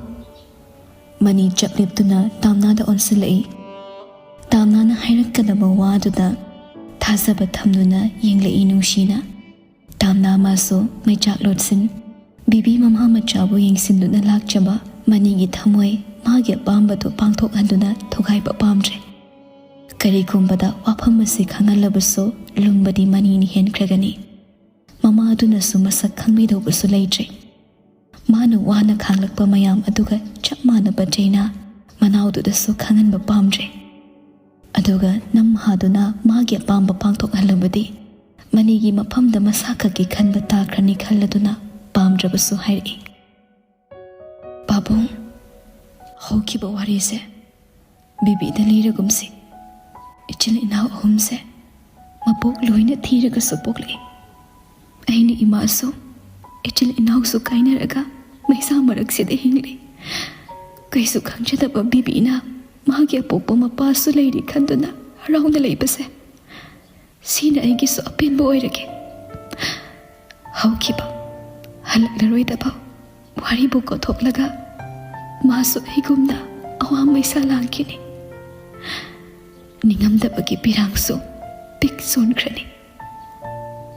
ꯃꯅꯤ ꯆꯞ ꯂꯦꯞꯇꯨꯅ ꯇꯥꯝꯅꯥꯗ ꯑꯣꯟꯁꯤꯜꯂꯛꯏ꯫ ꯇꯥꯝꯅꯥꯅ ꯍꯥꯏꯔꯛꯀꯗꯕ ꯋꯥꯗꯨꯗ ꯊꯥꯖꯕ ꯊꯝꯗꯨꯅ ꯌꯦꯡꯂꯛꯏ ꯅꯨꯡꯁꯤꯅ꯫ ꯇꯥꯝꯅꯥ ꯃꯥꯁꯨ ꯃꯩꯆꯥꯛ ꯂꯣꯠꯁꯤꯟ, ꯕꯤꯕꯤ ꯃꯃꯥ ꯃꯆꯥꯕꯨ ꯌꯦꯡꯁꯤꯟꯗꯨꯅ ꯂꯥꯛꯆꯕ ꯃꯅꯤꯒꯤ ꯊꯃꯣꯏ ꯃꯥꯒꯤ ꯑꯄꯥꯝꯕꯗꯨ ꯄꯥꯡꯊꯣꯛꯍꯟꯗꯨꯅ ꯊꯨꯒꯥꯏꯕ ꯄꯥꯝꯗ꯭ꯔꯦ꯫ ꯀꯔꯤꯒꯨꯝꯕꯗ ꯋꯥꯐꯝ ꯑꯁꯤ ꯈꯪꯍꯜꯂꯕꯁꯨ ꯂꯨꯝꯕꯗꯤ ꯃꯅꯤꯅ ꯍꯦꯟꯈ꯭ꯔꯒꯅꯤ꯫ ꯃꯃꯥ ꯑꯗꯨꯅꯁꯨ ꯃꯁꯛ ꯈꯪꯕꯤꯗꯧꯕꯁꯨ ꯂꯩꯇ꯭ꯔꯦ꯫ ꯃꯥꯅ ꯋꯥꯅ ꯈꯥꯡꯂꯛꯄ ꯃꯌꯥꯝ ꯑꯗꯨꯒ ꯆꯞ ꯃꯥꯟꯅꯕ ꯆꯩꯅꯥ ꯃꯅꯥꯎꯗꯨꯗꯁꯨ ꯈꯪꯍꯟꯕ ꯄꯥꯝꯗ꯭ꯔꯦ꯫ ꯑꯗꯨꯒ ꯅꯝꯍꯥꯗꯨꯅ ꯃꯥꯒꯤ ꯑꯄꯥꯝꯕ ꯄꯥꯡꯊꯣꯛꯍꯜꯂꯕꯗꯤ ꯃꯅꯤꯒꯤ ꯃꯐꯝꯗ ꯃꯁꯥ ꯈꯛꯀꯤ ꯈꯟꯕ ꯇꯥꯈ꯭ꯔꯅꯤ ꯈꯜꯂꯗꯨꯅ ꯄꯥꯝꯗ꯭ꯔꯕꯁꯨ ꯍꯥꯏꯔꯛꯏ꯫ "ꯄꯥꯕꯨꯡ, ꯍꯧꯈꯤꯕ ꯋꯥꯔꯤꯁꯦ ꯕꯤꯕꯤꯗ ꯂꯤꯔꯒꯨꯝꯁꯤ꯫ ꯏꯆꯤꯜ ꯏꯅꯥꯎ ꯑꯍꯨꯝꯁꯦ ꯃꯄꯣꯛ ꯂꯣꯏꯅ ꯊꯤꯔꯒꯁꯨ ꯄꯣꯛꯂꯛꯏ꯫ ꯑꯩꯅ ꯏꯃꯥꯁꯨ ꯏꯆꯤꯜ ꯏꯅꯥꯎꯁꯨ ꯀꯥꯏꯅꯔꯒ ꯃꯩꯁꯥ ꯃꯔꯛꯁꯤꯗ ꯍꯤꯡꯂꯤ꯫ ꯀꯩꯁꯨ ꯈꯪꯖꯗꯕ ꯕꯤꯕꯤꯅ ꯃꯥꯒꯤ ꯑꯄꯣꯛꯄ ꯃꯄꯥꯁꯨ ꯂꯩꯔꯤ ꯈꯟꯗꯨꯅ ꯍꯔꯥꯎꯅ ꯂꯩꯕꯁꯦ, ꯁꯤꯅ ꯑꯩꯒꯤꯁꯨ ꯑꯄꯦꯟꯕ ꯑꯣꯏꯔꯒꯦ꯫ ꯍꯧꯈꯤꯕ ꯍꯜꯂꯛꯂꯔꯣꯏꯗꯕ ꯋꯥꯔꯤꯕꯨ ꯀꯣꯊꯣꯛꯂꯒ ꯃꯥꯁꯨ ꯑꯩꯒꯨꯝꯅ ꯑꯋꯥ ꯃꯩꯁꯥ ꯂꯥꯡꯈꯤꯅꯤ꯫ ꯅꯤꯡꯉꯝꯗꯕꯒꯤ ꯄꯤꯔꯥꯡꯁꯨ ꯄꯤꯛ ꯁꯣꯟꯈ꯭ꯔꯅꯤ꯫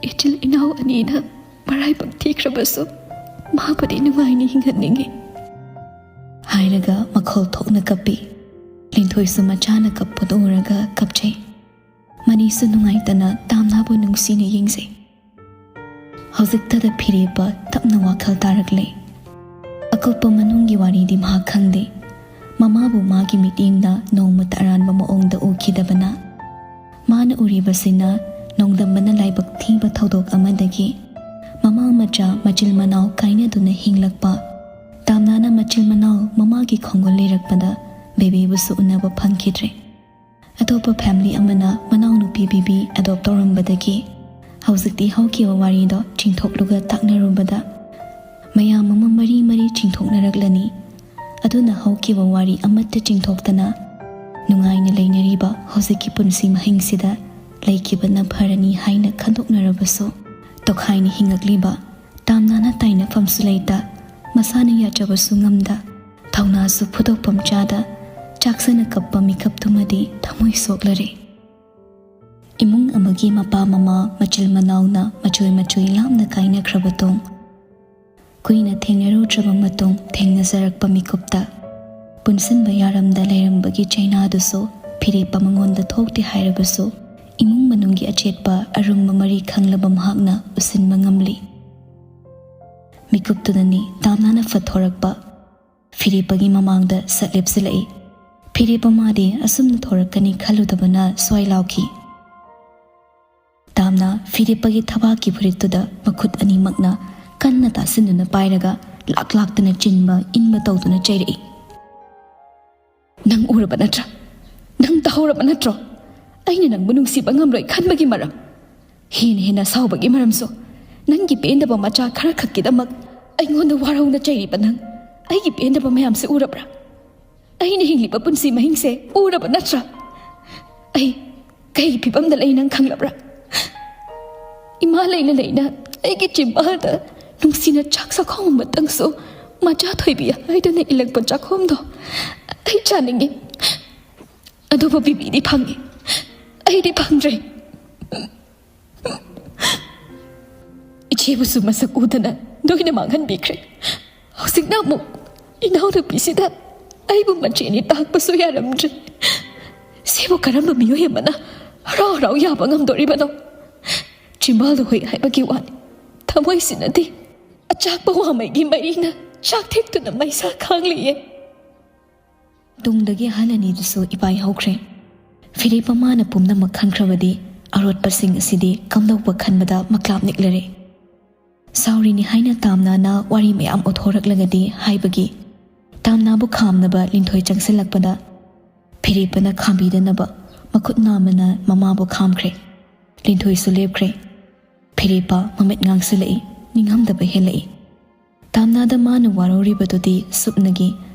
ꯏꯆꯤꯜ ꯏꯅꯥꯎ ꯑꯅꯤꯅ ꯃꯔꯥꯏꯕꯛ ꯊꯤꯈ꯭ꯔꯕꯁꯨ ꯃꯥꯕꯨꯗꯤ ꯅꯨꯡꯉꯥꯏꯅ ꯍꯤꯡꯍꯟꯅꯤꯡꯉꯤ꯫" ꯍꯥꯏꯔꯒ ꯃꯈꯣꯜ ꯊꯣꯛꯅ ꯀꯞꯄꯤ꯫ ꯂꯤꯟꯊꯣꯏꯁꯨ ꯃꯆꯥꯅ ꯀꯞꯄꯗꯨ ꯎꯔꯒ ꯀꯞꯆꯩ꯫ ꯃꯅꯤꯁꯨ ꯅꯨꯡꯉꯥꯏꯇꯅ ꯇꯥꯝꯅꯥꯕꯨ ꯅꯨꯡꯁꯤꯅ ꯌꯦꯡꯖꯩ꯫ ꯍꯧꯖꯤꯛꯇꯗ ꯐꯤꯔꯦꯞꯄ ꯇꯞꯅ ꯋꯥꯈꯜ ꯇꯥꯔꯛꯂꯦ꯫ ꯑꯀꯨꯞꯄ ꯃꯅꯨꯡꯒꯤ ꯋꯥꯔꯤꯗꯤ ꯃꯍꯥꯛ ꯈꯪꯗꯦ꯫ ꯃꯃꯥꯕꯨ ꯃꯥꯒꯤ ꯃꯤꯠꯌꯦꯡꯗ ꯅꯣꯡꯃꯇ ꯑꯔꯥꯟꯕ ꯃꯑꯣꯡꯗ ꯎꯈꯤꯗꯕꯅ, ꯃꯥꯅ ꯎꯔꯤꯕꯁꯤꯅ ꯅꯣꯡꯗꯝꯕꯅ ꯂꯥꯏꯕꯛ ꯊꯤꯕ ꯊꯧꯗꯣꯛ ꯑꯃꯗꯒꯤ ꯃꯃꯥ ꯃꯆꯥ ꯃꯆꯤꯜ ꯃꯅꯥꯎ ꯀꯥꯏꯅꯗꯨꯅ ꯍꯤꯡꯂꯛꯄ, ꯇꯥꯝꯅꯥꯅ ꯃꯆꯤꯜ ꯃꯅꯥꯎ ꯃꯃꯥꯒꯤ ꯈꯣꯡꯒꯨꯜ ꯂꯤꯔꯛꯄꯗ ꯕꯦꯕꯤꯕꯨꯁꯨ ꯎꯅꯕ ꯐꯪꯈꯤꯗ꯭ꯔꯦ꯫ ꯑꯇꯣꯞꯄ ꯐꯦꯃꯤꯂꯤ ꯑꯃꯅ ꯃꯅꯥꯎꯅꯨꯄꯤ ꯕꯤꯕꯤ ꯑꯦꯗꯣꯞ ꯇꯧꯔꯝꯕꯗꯒꯤ ꯍꯧꯖꯤꯛꯇꯤ ꯍꯧꯈꯤꯕ ꯋꯥꯔꯤꯗꯣ ꯆꯤꯡꯊꯣꯛꯂꯒ ꯇꯥꯛꯅꯔꯨꯕꯗ ꯃꯌꯥꯝ ꯑꯃ ꯃꯔꯤ ꯃꯔꯤ ꯆꯤꯡꯊꯣꯛꯅꯔꯛꯂꯅꯤ꯫ ꯑꯗꯨꯅ ꯍꯧꯈꯤꯕ ꯋꯥꯔꯤ ꯑꯃꯠꯇ ꯆꯤꯡꯊꯣꯛꯇꯅ ꯅꯨꯡꯉꯥꯏꯅ ꯂꯩꯅꯔꯤꯕ ꯍꯧꯖꯤꯛꯀꯤ ꯄꯨꯟꯁꯤ ꯃꯍꯤꯡꯁꯤꯗ ꯂꯩꯈꯤꯕꯅ ꯐꯔꯅꯤ ꯍꯥꯏꯅ ꯈꯟꯗꯣꯛꯅꯔꯕꯁꯨ, ꯇꯣꯈꯥꯏꯅ ꯍꯤꯡꯉꯛꯂꯤꯕ ꯇꯥꯝꯅꯥꯅ ꯇꯥꯏꯅꯐꯝꯁꯨ ꯂꯩꯇ, ꯃꯁꯥꯅ ꯌꯥꯖꯕꯁꯨ ꯉꯝꯗ, ꯊꯧꯅꯥꯁꯨ ꯐꯨꯗꯣꯛꯐꯝ ꯆꯥꯗ, ꯆꯥꯛꯁꯅ ꯀꯞꯄ ꯃꯤꯀꯞꯇꯨꯃꯗꯤ ꯊꯃꯣꯏ ꯁꯣꯛꯂꯔꯦ꯫ ꯏꯃꯨꯡ ꯑꯃꯒꯤ ꯃꯄꯥ ꯃꯃꯥ ꯃꯆꯤꯜ ꯃꯅꯥꯎꯅ ꯃꯆꯣꯏ ꯃꯆꯣꯏ ꯂꯥꯞꯅ ꯀꯥꯏꯅꯈ꯭ꯔꯕ ꯇꯨꯡ, ꯀꯨꯏꯅ ꯊꯦꯡꯅꯔꯨꯗ꯭ꯔꯕ ꯃꯇꯨꯡ ꯊꯦꯡꯅꯖꯔꯛꯄ ꯃꯤꯀꯨꯞꯇ, ꯄꯨꯟꯁꯤꯟꯕ ꯌꯥꯔꯝꯗ ꯂꯩꯔꯝꯕꯒꯤ ꯆꯩꯅꯥꯗꯨꯁꯨ ꯐꯤꯔꯦꯞꯄ ꯃꯉꯣꯟꯗ ꯊꯣꯛꯇꯦ ꯍꯥꯏꯔꯕꯁꯨ, ꯏꯃꯨꯡ ꯃꯅꯨꯡꯒꯤ ꯑꯆꯦꯠꯄ ꯑꯔꯨꯝꯕ ꯃꯔꯤ ꯈꯪꯂꯕ ꯃꯍꯥꯛꯅ ꯎꯁꯤꯟꯕ ꯉꯝꯂꯤ꯫ ꯃꯤꯀꯨꯞꯇꯨꯗꯅꯤ ꯇꯥꯝꯅꯥꯅ ꯐꯠꯊꯣꯔꯛꯄ꯫ ꯐꯤꯔꯦꯞꯄꯒꯤ ꯃꯃꯥꯡꯗ ꯁꯠ ꯂꯦꯞꯁꯤꯜꯂꯛꯏ꯫ ꯐꯤꯔꯦꯞꯄ ꯃꯥꯗꯤ ꯑꯁꯨꯝꯅ ꯊꯣꯔꯛꯀꯅꯤ ꯈꯜꯂꯨꯗꯕꯅ ꯁ꯭ꯋꯥꯏ ꯂꯥꯎꯈꯤ꯫ ꯇꯥꯝꯅꯥ ꯐꯤꯔꯦꯞꯄꯒꯤ ꯊꯕꯥꯛꯀꯤ ꯐꯨꯔꯤꯠꯇꯨꯗ ꯃꯈꯨꯠ ꯑꯅꯤꯃꯛꯅ ꯀꯟꯅ ꯇꯥꯁꯤꯟꯗꯨꯅ ꯄꯥꯏꯔꯒ ꯂꯥꯛ ꯂꯥꯛꯇꯅ ꯆꯤꯟꯕ ꯏꯟꯕ ꯇꯧꯗꯨꯅ ꯆꯩꯔꯛꯏ꯫ "ꯅꯪ ꯎꯔꯕ ꯅꯠꯇ꯭ꯔꯥ? ꯅꯪ ꯇꯥꯍꯧꯔꯕ ꯅꯠꯇ꯭ꯔꯣ? ꯑꯩꯅ ꯅꯪꯕꯨ ꯅꯨꯡꯁꯤꯕ ꯉꯝꯂꯣꯏ ꯈꯟꯕꯒꯤ ꯃꯔꯝ, ꯍꯦꯟꯅ ꯍꯦꯟꯅ ꯁꯥꯎꯕꯒꯤ ꯃꯔꯝꯁꯨ, ꯅꯪꯒꯤ ꯄꯦꯟꯗꯕ ꯃꯆꯥ ꯈꯔ ꯈꯛꯀꯤꯗꯃꯛ ꯑꯩꯉꯣꯟꯗ ꯋꯥꯔꯧꯅ ꯆꯩꯔꯤꯕ ꯅꯪ, ꯑꯩꯒꯤ ꯄꯦꯟꯗꯕ ꯃꯌꯥꯝꯁꯦ ꯎꯔꯕ꯭ꯔꯥ? ꯑꯩꯅ ꯍꯤꯡꯂꯤꯕ ꯄꯨꯟꯁꯤ ꯃꯍꯤꯡꯁꯦ ꯎꯔꯕ ꯅꯠꯇ꯭ꯔꯥ? ꯑꯩ ꯀꯩ ꯐꯤꯕꯝꯗ ꯂꯩ ꯅꯪ ꯈꯪꯂꯕ꯭ꯔꯥ? ꯏꯃꯥ ꯂꯩꯅ ꯂꯩꯅ ꯑꯩꯒꯤ ꯆꯤꯝꯕꯥꯜꯗ ꯅꯨꯡꯁꯤꯅ ꯆꯥꯛ ꯆꯥꯛꯈꯣꯝ ꯑꯃꯇꯪꯁꯨ ꯃꯆꯥ ꯊꯣꯏꯕꯤ ꯍꯥꯏꯗꯨꯅ ꯏꯜꯂꯛꯄ ꯆꯥꯛꯈꯣꯝꯗꯣ ꯑꯩ ꯆꯥꯅꯤꯡꯉꯤ, ꯑꯗꯨꯕꯨ ꯕꯤꯕꯤꯗꯤ ꯐꯪꯉꯤ, ꯑꯩꯗꯤ ꯐꯪꯗ꯭ꯔꯦ꯫ ꯏꯆꯦꯕꯨꯁꯨ ꯃꯁꯛ ꯎꯗꯅ ꯅꯣꯏꯅ ꯃꯥꯡꯍꯟꯕꯤꯈ꯭ꯔꯦ꯫ ꯍꯧꯖꯤꯛꯅ ꯑꯃꯨꯛ ꯏꯅꯥꯎꯅꯨꯄꯤꯁꯤꯗ ꯑꯩꯕꯨ ꯃꯆꯦꯅꯤ ꯇꯥꯛꯄꯁꯨ ꯌꯥꯔꯝꯗ꯭ꯔꯦ꯫ ꯁꯤꯕꯨ ꯀꯔꯝꯕ ꯃꯤꯑꯣꯏ ꯑꯃꯅ ꯍꯔꯥꯎ ꯍꯔꯥꯎ ꯌꯥꯕ ꯉꯝꯗꯣꯔꯤꯕꯅꯣ? ꯆꯤꯝꯕꯥꯜꯗ ꯍꯨꯏ ꯍꯥꯏꯕꯒꯤ ꯋꯥꯅꯤ, ꯊꯃꯣꯏꯁꯤꯅꯗꯤ ꯑꯆꯥꯛꯄ ꯋꯥꯃꯩꯒꯤ ꯃꯩꯅ ꯆꯥꯛ ꯊꯦꯛꯇꯨꯅ ꯃꯩꯁꯥ ꯈꯥꯡꯂꯤꯌꯦ꯫ ꯇꯨꯡꯗꯒꯤ ꯑꯍꯜ ꯑꯅꯤꯗꯨꯁꯨ ꯏꯄꯥꯏ ꯍꯧꯈ꯭ꯔꯦ꯫ ꯐꯤꯔꯦꯞꯄ ꯃꯥꯅ ꯄꯨꯝꯅꯃꯛ ꯈꯪꯈ꯭ꯔꯕꯗꯤ ꯑꯔꯣꯠꯄꯁꯤꯡ ꯑꯁꯤꯗꯤ ꯀꯝꯗꯧꯕ ꯈꯟꯕꯗ ꯃꯀ꯭ꯂꯥꯞ ꯅꯤꯛꯂꯔꯦ꯫ ꯁꯥꯎꯔꯤꯅꯤ ꯍꯥꯏꯅ ꯇꯥꯝꯅꯥꯅ ꯋꯥꯔꯤ ꯃꯌꯥꯝ ꯎꯠꯊꯣꯔꯛꯂꯒꯗꯤ ꯍꯥꯏꯕꯒꯤ ꯇꯥꯝꯅꯥꯕꯨ ꯈꯥꯝꯅꯕ ꯂꯤꯟꯊꯣꯏ ꯆꯪꯁꯤꯜꯂꯛꯄꯗ, ꯐꯤꯔꯦꯞꯄꯅ ꯈꯥꯝꯕꯤꯗꯅꯕ ꯃꯈꯨꯠ ꯅꯥꯝꯃꯅ ꯃꯃꯥꯕꯨ ꯈꯥꯝꯈ꯭ꯔꯦ꯫ ꯂꯤꯟꯊꯣꯏꯁꯨ ꯂꯦꯞꯈ꯭ꯔꯦ꯫ ꯐꯤꯔꯦꯞꯄ ꯃꯃꯤꯠ ꯉꯥꯡꯁꯤꯜꯂꯛꯏ, ꯅꯤꯡꯉꯝꯗꯕ ꯍꯦꯜꯂꯛꯏ꯫ ꯇꯥꯝꯅꯥꯗ ꯃꯥꯅ ꯋꯥꯔꯧꯔꯤꯕꯗꯨꯗꯤ ꯁꯨꯞꯅꯒꯤ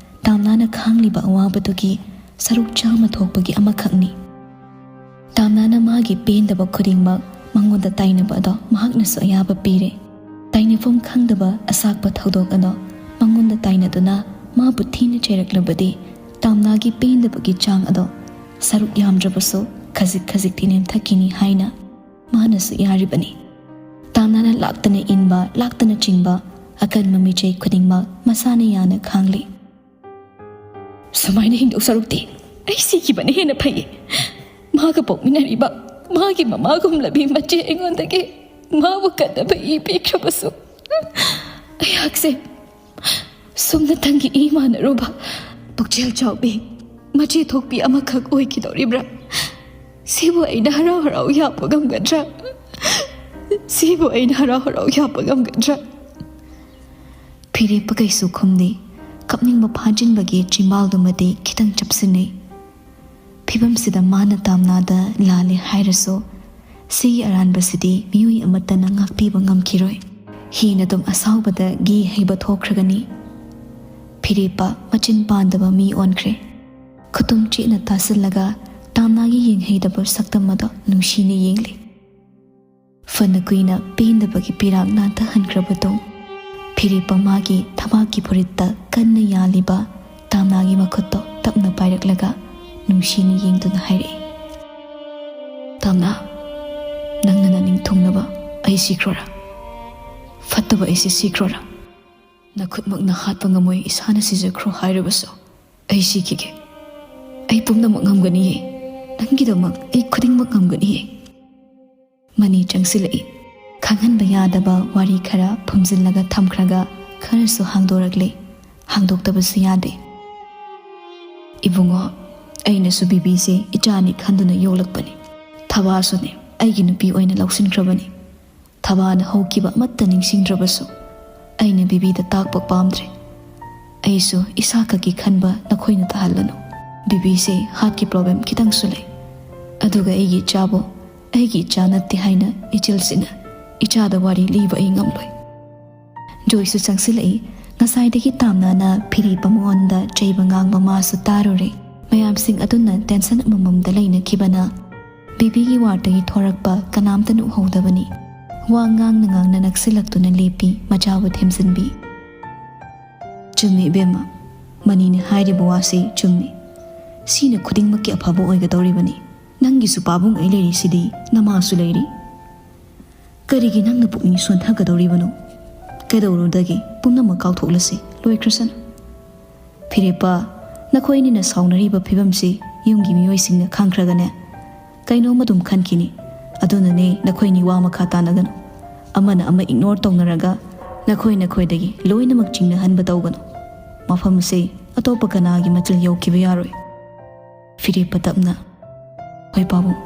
ꯇꯥꯝꯅꯥꯅ ꯈꯥꯡꯂꯤꯕ ꯑꯋꯥꯕꯗꯨꯒꯤ ꯁꯔꯨꯛ ꯆꯥꯝꯃ ꯊꯣꯛꯄꯒꯤ ꯑꯃꯈꯛꯅꯤ꯫ ꯇꯥꯝꯅꯥꯅ ꯃꯥꯒꯤ ꯄꯦꯟꯗꯕ ꯈꯨꯗꯤꯡꯃꯛ ꯃꯉꯣꯟꯗ ꯇꯥꯏꯅꯕ ꯑꯗꯣ ꯃꯍꯥꯛꯅꯁꯨ ꯑꯌꯥꯕ ꯄꯤꯔꯦ꯫ ꯇꯥꯏꯅꯐꯝ ꯈꯪꯗꯕ ꯑꯁꯥꯛꯄ ꯊꯧꯗꯣꯛ ꯑꯗꯣ ꯃꯉꯣꯟꯗ ꯇꯥꯏꯅꯗꯨꯅ ꯃꯥꯕꯨ ꯊꯤꯅ ꯆꯩꯔꯛꯂꯕꯗꯤ, ꯇꯥꯝꯅꯥꯒꯤ ꯄꯦꯟꯗꯕꯒꯤ ꯆꯥꯡ ꯑꯗꯣ ꯁꯔꯨꯛ ꯌꯥꯝꯗ꯭ꯔꯕꯁꯨ ꯈꯖꯤꯛ ꯈꯖꯤꯛꯇꯤ ꯅꯦꯝꯊꯈꯤꯅꯤ ꯍꯥꯏꯅ ꯃꯥꯅꯁꯨ ꯌꯥꯔꯤꯕꯅꯤ꯫ ꯇꯥꯝꯅꯥꯅ ꯂꯥꯛꯇꯅ ꯏꯟꯕ, ꯂꯥꯛꯇꯅ ꯆꯤꯡꯕ ꯑꯀꯟꯕ ꯃꯤꯆꯩ ꯈꯨꯗꯤꯡꯃꯛ ꯃꯁꯥꯅ ꯌꯥꯅ ꯈꯥꯡꯂꯤ꯫ ꯁꯨꯃꯥꯏꯅ ꯍꯤꯡꯗꯧ ꯁꯔꯨꯛꯇꯤ ꯑꯩ ꯁꯤꯈꯤꯕꯅ ꯍꯦꯟꯅ ꯐꯩꯌꯦ꯫ ꯃꯥꯒ ꯄꯣꯛꯃꯤꯟꯅꯔꯤꯕ ꯃꯥꯒꯤ ꯃꯃꯥꯒꯨꯝꯂꯕꯤ ꯃꯆꯦ ꯑꯩꯉꯣꯟꯗꯒꯤ ꯃꯥꯕꯨ ꯀꯟꯅꯕ ꯏ ꯄꯤꯈ꯭ꯔꯕꯁꯨ, ꯑꯩꯍꯥꯛꯁꯦ ꯁꯨꯝꯅꯇꯪꯒꯤ ꯏ ꯃꯥꯟꯅꯔꯨꯕ ꯄꯨꯛꯆꯦꯜ ꯆꯥꯎꯕꯤ ꯃꯆꯦ ꯊꯣꯛꯄꯤ ꯑꯃꯈꯛ ꯑꯣꯏꯈꯤꯗꯧꯔꯤꯕ꯭ꯔꯥ? ꯁꯤꯕꯨ ꯑꯩꯅ ꯍꯔꯥꯎ ꯍꯔꯥꯎ ꯌꯥꯕ ꯉꯝꯒꯗ꯭ꯔꯥ? ꯁꯤꯕꯨ ꯑꯩꯅ ꯍꯔꯥꯎ ꯍꯔꯥꯎ ꯌꯥꯕ ꯉꯝꯒꯗ꯭ꯔꯥ? ꯐꯤꯔꯦꯞꯄ ꯀꯩꯁꯨ ꯈꯨꯝꯗꯦ꯫ ꯀꯞꯅꯤꯡꯕ ꯐꯥꯖꯤꯟꯕꯒꯤ ꯆꯤꯝꯕꯥꯜꯗꯨꯃꯗꯤ ꯈꯤꯇꯪ ꯆꯞꯁꯤꯟꯅꯩ꯫ ꯐꯤꯕꯝꯁꯤꯗ ꯃꯥꯅ ꯇꯥꯝꯅꯥꯗ ꯂꯥꯜꯂꯦ ꯍꯥꯏꯔꯁꯨ, ꯁꯤꯒꯤ ꯑꯔꯥꯟꯕꯁꯤꯗꯤ ꯃꯤꯑꯣꯏ ꯑꯃꯠꯇꯅ ꯉꯥꯛꯄꯤꯕ ꯉꯝꯈꯤꯔꯣꯏ꯫ ꯍꯤꯅ ꯑꯗꯨꯝ ꯑꯁꯥꯎꯕꯗ ꯒꯤ ꯍꯩꯕ ꯊꯣꯛꯈ꯭ꯔꯒꯅꯤ꯫ ꯐꯤꯔꯦꯞꯄ ꯃꯆꯤꯟ ꯄꯥꯟꯗꯕ ꯃꯤ ꯑꯣꯟꯈ꯭ꯔꯦ꯫ ꯈꯨꯇꯨꯝ ꯆꯦꯠꯅ ꯇꯥꯁꯤꯜꯂꯒ ꯇꯥꯝꯅꯥꯒꯤ ꯌꯦꯡꯍꯩꯗꯕ ꯁꯛꯇꯝ ꯑꯗꯣ ꯅꯨꯡꯁꯤꯅ ꯌꯦꯡꯂꯤ꯫ ꯐꯅ ꯀꯨꯏꯅ ꯄꯦꯟꯗꯕꯒꯤ ꯄꯤꯔꯥꯛ ꯅꯥꯟꯊꯍꯟꯈ꯭ꯔꯕ ꯇꯨꯡ, ꯐꯤꯔꯦꯞꯄ ꯃꯥꯒꯤ ꯊꯕꯥꯛꯀꯤ ꯐꯨꯔꯤꯠꯇ ꯀꯟꯅ ꯌꯥꯜꯂꯤꯕ ꯇꯥꯝꯅꯥꯒꯤ ꯃꯈꯨꯠꯇꯣ ꯇꯞꯅ ꯄꯥꯏꯔꯛꯂꯒ ꯅꯨꯡꯁꯤꯅ ꯌꯦꯡꯗꯨꯅ ꯍꯥꯏꯔꯛꯏ, "ꯇꯥꯝꯅꯥ, ꯅꯪꯅ ꯅꯅꯤꯡ ꯊꯨꯡꯅꯕ ꯑꯩ ꯁꯤꯈ꯭ꯔꯣꯔꯥ? ꯐꯠꯇꯕ ꯑꯩꯁꯦ ꯁꯤꯈ꯭ꯔꯣꯔꯥ? ꯅꯈꯨꯠꯃꯛꯅ ꯍꯥꯠꯄ ꯉꯝꯃꯣꯏ, ꯏꯁꯥꯅ ꯁꯤꯖꯈ꯭ꯔꯣ ꯍꯥꯏꯔꯕꯁꯨ ꯑꯩ ꯁꯤꯈꯤꯒꯦ꯫ ꯑꯩ ꯄꯨꯝꯅꯃꯛ ꯉꯝꯒꯅꯤꯌꯦ꯫ ꯅꯪꯒꯤꯗꯃꯛ ꯑꯩ ꯈꯨꯗꯤꯡꯃꯛ ꯉꯝꯒꯅꯤꯌꯦ꯫" ꯃꯅꯤ ꯆꯪꯁꯤꯜꯂꯛꯏ꯫ ꯈꯪꯍꯟꯕ ꯌꯥꯗꯕ ꯋꯥꯔꯤ ꯈꯔ ꯐꯨꯝꯖꯤꯜꯂꯒ ꯊꯝꯈ꯭ꯔꯒ ꯈꯔꯁꯨ ꯍꯥꯡꯗꯣꯔꯛꯂꯦ꯫ ꯍꯥꯡꯗꯣꯛꯇꯕꯁꯨ ꯌꯥꯗꯦ꯫ "ꯏꯕꯨꯡꯉꯣ, ꯑꯩꯅꯁꯨ ꯕꯤꯕꯤꯁꯦ ꯏꯆꯥꯅꯤ ꯈꯟꯗꯨꯅ ꯌꯣꯛꯂꯛꯄꯅꯤ꯫ ꯊꯕꯥꯁꯨꯅꯦ ꯑꯩꯒꯤ ꯅꯨꯄꯤ ꯑꯣꯏꯅ ꯂꯧꯁꯤꯟꯈ꯭ꯔꯕꯅꯤ꯫ ꯊꯕꯥꯅ ꯍꯧꯈꯤꯕ ꯑꯃꯠꯇ ꯅꯤꯡꯁꯤꯡꯗ꯭ꯔꯕꯁꯨ, ꯑꯩꯅ ꯕꯤꯕꯤꯗ ꯇꯥꯛꯄ ꯄꯥꯝꯗ꯭ꯔꯦ꯫ ꯑꯩꯁꯨ ꯏꯁꯥꯈꯛꯀꯤ ꯈꯟꯕ ꯅꯈꯣꯏꯅ ꯇꯥꯍꯜꯂꯅꯨ꯫ ꯕꯤꯕꯤꯁꯦ ꯍꯥꯔꯠꯀꯤ ꯄ꯭ꯔꯣꯕ꯭ꯂꯦꯝ ꯈꯤꯇꯪꯁꯨ ꯂꯩ꯫ ꯑꯗꯨꯒ ꯑꯩꯒꯤ ꯏꯆꯥꯕꯨ ꯑꯩꯒꯤ ꯏꯆꯥ ꯅꯠꯇꯦ ꯍꯥꯏꯅ ꯏꯆꯦꯜꯁꯤꯅ ꯏꯆꯥꯗ ꯋꯥꯔꯤ ꯂꯤꯕ ꯑꯩ ꯉꯝꯂꯣꯏ꯫" ꯖꯣꯏꯁꯨ ꯆꯪꯁꯤꯜꯂꯛꯏ꯫ ꯉꯁꯥꯏꯗꯒꯤ ꯇꯥꯝꯅꯥꯅ ꯐꯤꯔꯦꯞꯄ ꯃꯉꯣꯟꯗ ꯆꯩꯕ ꯉꯥꯡꯕ ꯃꯥꯁꯨ ꯇꯥꯔꯨꯔꯦ꯫ ꯃꯌꯥꯝꯁꯤꯡ ꯑꯗꯨꯅ ꯇꯦꯟꯁꯟ ꯑꯃꯃꯝꯗ ꯂꯩꯅꯈꯤꯕꯅ ꯕꯦꯕꯤꯒꯤ ꯋꯥꯔꯗꯇꯒꯤ ꯊꯣꯔꯛꯄ ꯀꯅꯥꯝꯇꯅ ꯎꯍꯧꯗꯕꯅꯤ꯫ ꯋꯥ ꯉꯥꯡꯅ ꯉꯥꯡꯅ ꯅꯛꯁꯤꯜꯂꯛꯇꯨꯅ ꯂꯦꯞꯄꯤ, ꯃꯆꯥꯕꯨ ꯊꯦꯝꯖꯤꯟꯕꯤ꯫ "ꯆꯨꯝꯃꯤ ꯏꯕꯦꯝꯃ, ꯃꯅꯤꯅ ꯍꯥꯏꯔꯤꯕ ꯋꯥꯁꯤ ꯆꯨꯝꯃꯤ꯫ ꯁꯤꯅ ꯈꯨꯗꯤꯡꯃꯛꯀꯤ ꯑꯐꯕ ꯑꯣꯏꯒꯗꯧꯔꯤꯕꯅꯤ꯫ ꯅꯪꯒꯤꯁꯨ ꯄꯥꯕꯨꯡ ꯑꯩ ꯂꯩꯔꯤꯁꯤꯗꯤ, ꯅꯃꯥꯁꯨ ꯂꯩꯔꯤ꯫ ꯀꯔꯤꯒꯤ ꯅꯪꯅ ꯄꯨꯛꯅꯤꯡ ꯁꯣꯟꯊꯒꯗꯧꯔꯤꯕꯅꯣ? ꯀꯩꯗꯧꯔꯨꯗꯒꯦ? ꯄꯨꯝꯅꯃꯛ ꯀꯥꯎꯊꯣꯛꯂꯁꯤ, ꯂꯣꯏꯈ꯭ꯔꯁꯅꯨ꯫" "ꯐꯤꯔꯦꯞꯄ, ꯅꯈꯣꯏ ꯑꯅꯤꯅ ꯁꯥꯎꯅꯔꯤꯕ ꯐꯤꯕꯝꯁꯤ ꯌꯨꯝꯒꯤ ꯃꯤꯑꯣꯏꯁꯤꯡꯅ ꯈꯪꯈ꯭ꯔꯒꯅꯦ, ꯀꯩꯅꯣꯝ ꯑꯗꯨꯝ ꯈꯟꯈꯤꯅꯤ꯫ ꯑꯗꯨꯅꯅꯦ ꯅꯈꯣꯏꯅꯤ ꯋꯥ ꯃꯈꯥ ꯇꯥꯅꯒꯅꯨ꯫ ꯑꯃꯅ ꯑꯃ ꯏꯒꯅꯣꯔ ꯇꯧꯅꯔꯒ ꯅꯈꯣꯏ ꯅꯈꯣꯏꯗꯒꯤ ꯂꯣꯏꯅꯃꯛ ꯆꯤꯡꯅꯍꯟꯕ ꯇꯧꯒꯅꯨ꯫ ꯃꯐꯝ ꯑꯁꯤ ꯑꯇꯣꯞꯄ ꯀꯅꯥꯒꯤ ꯃꯆꯤꯜ ꯌꯧꯈꯤꯕ ꯌꯥꯔꯣꯏ꯫" ꯐꯤꯔꯦꯞꯄ ꯇꯞꯅ, "ꯍꯣꯏ ꯄꯥꯕꯨꯡ,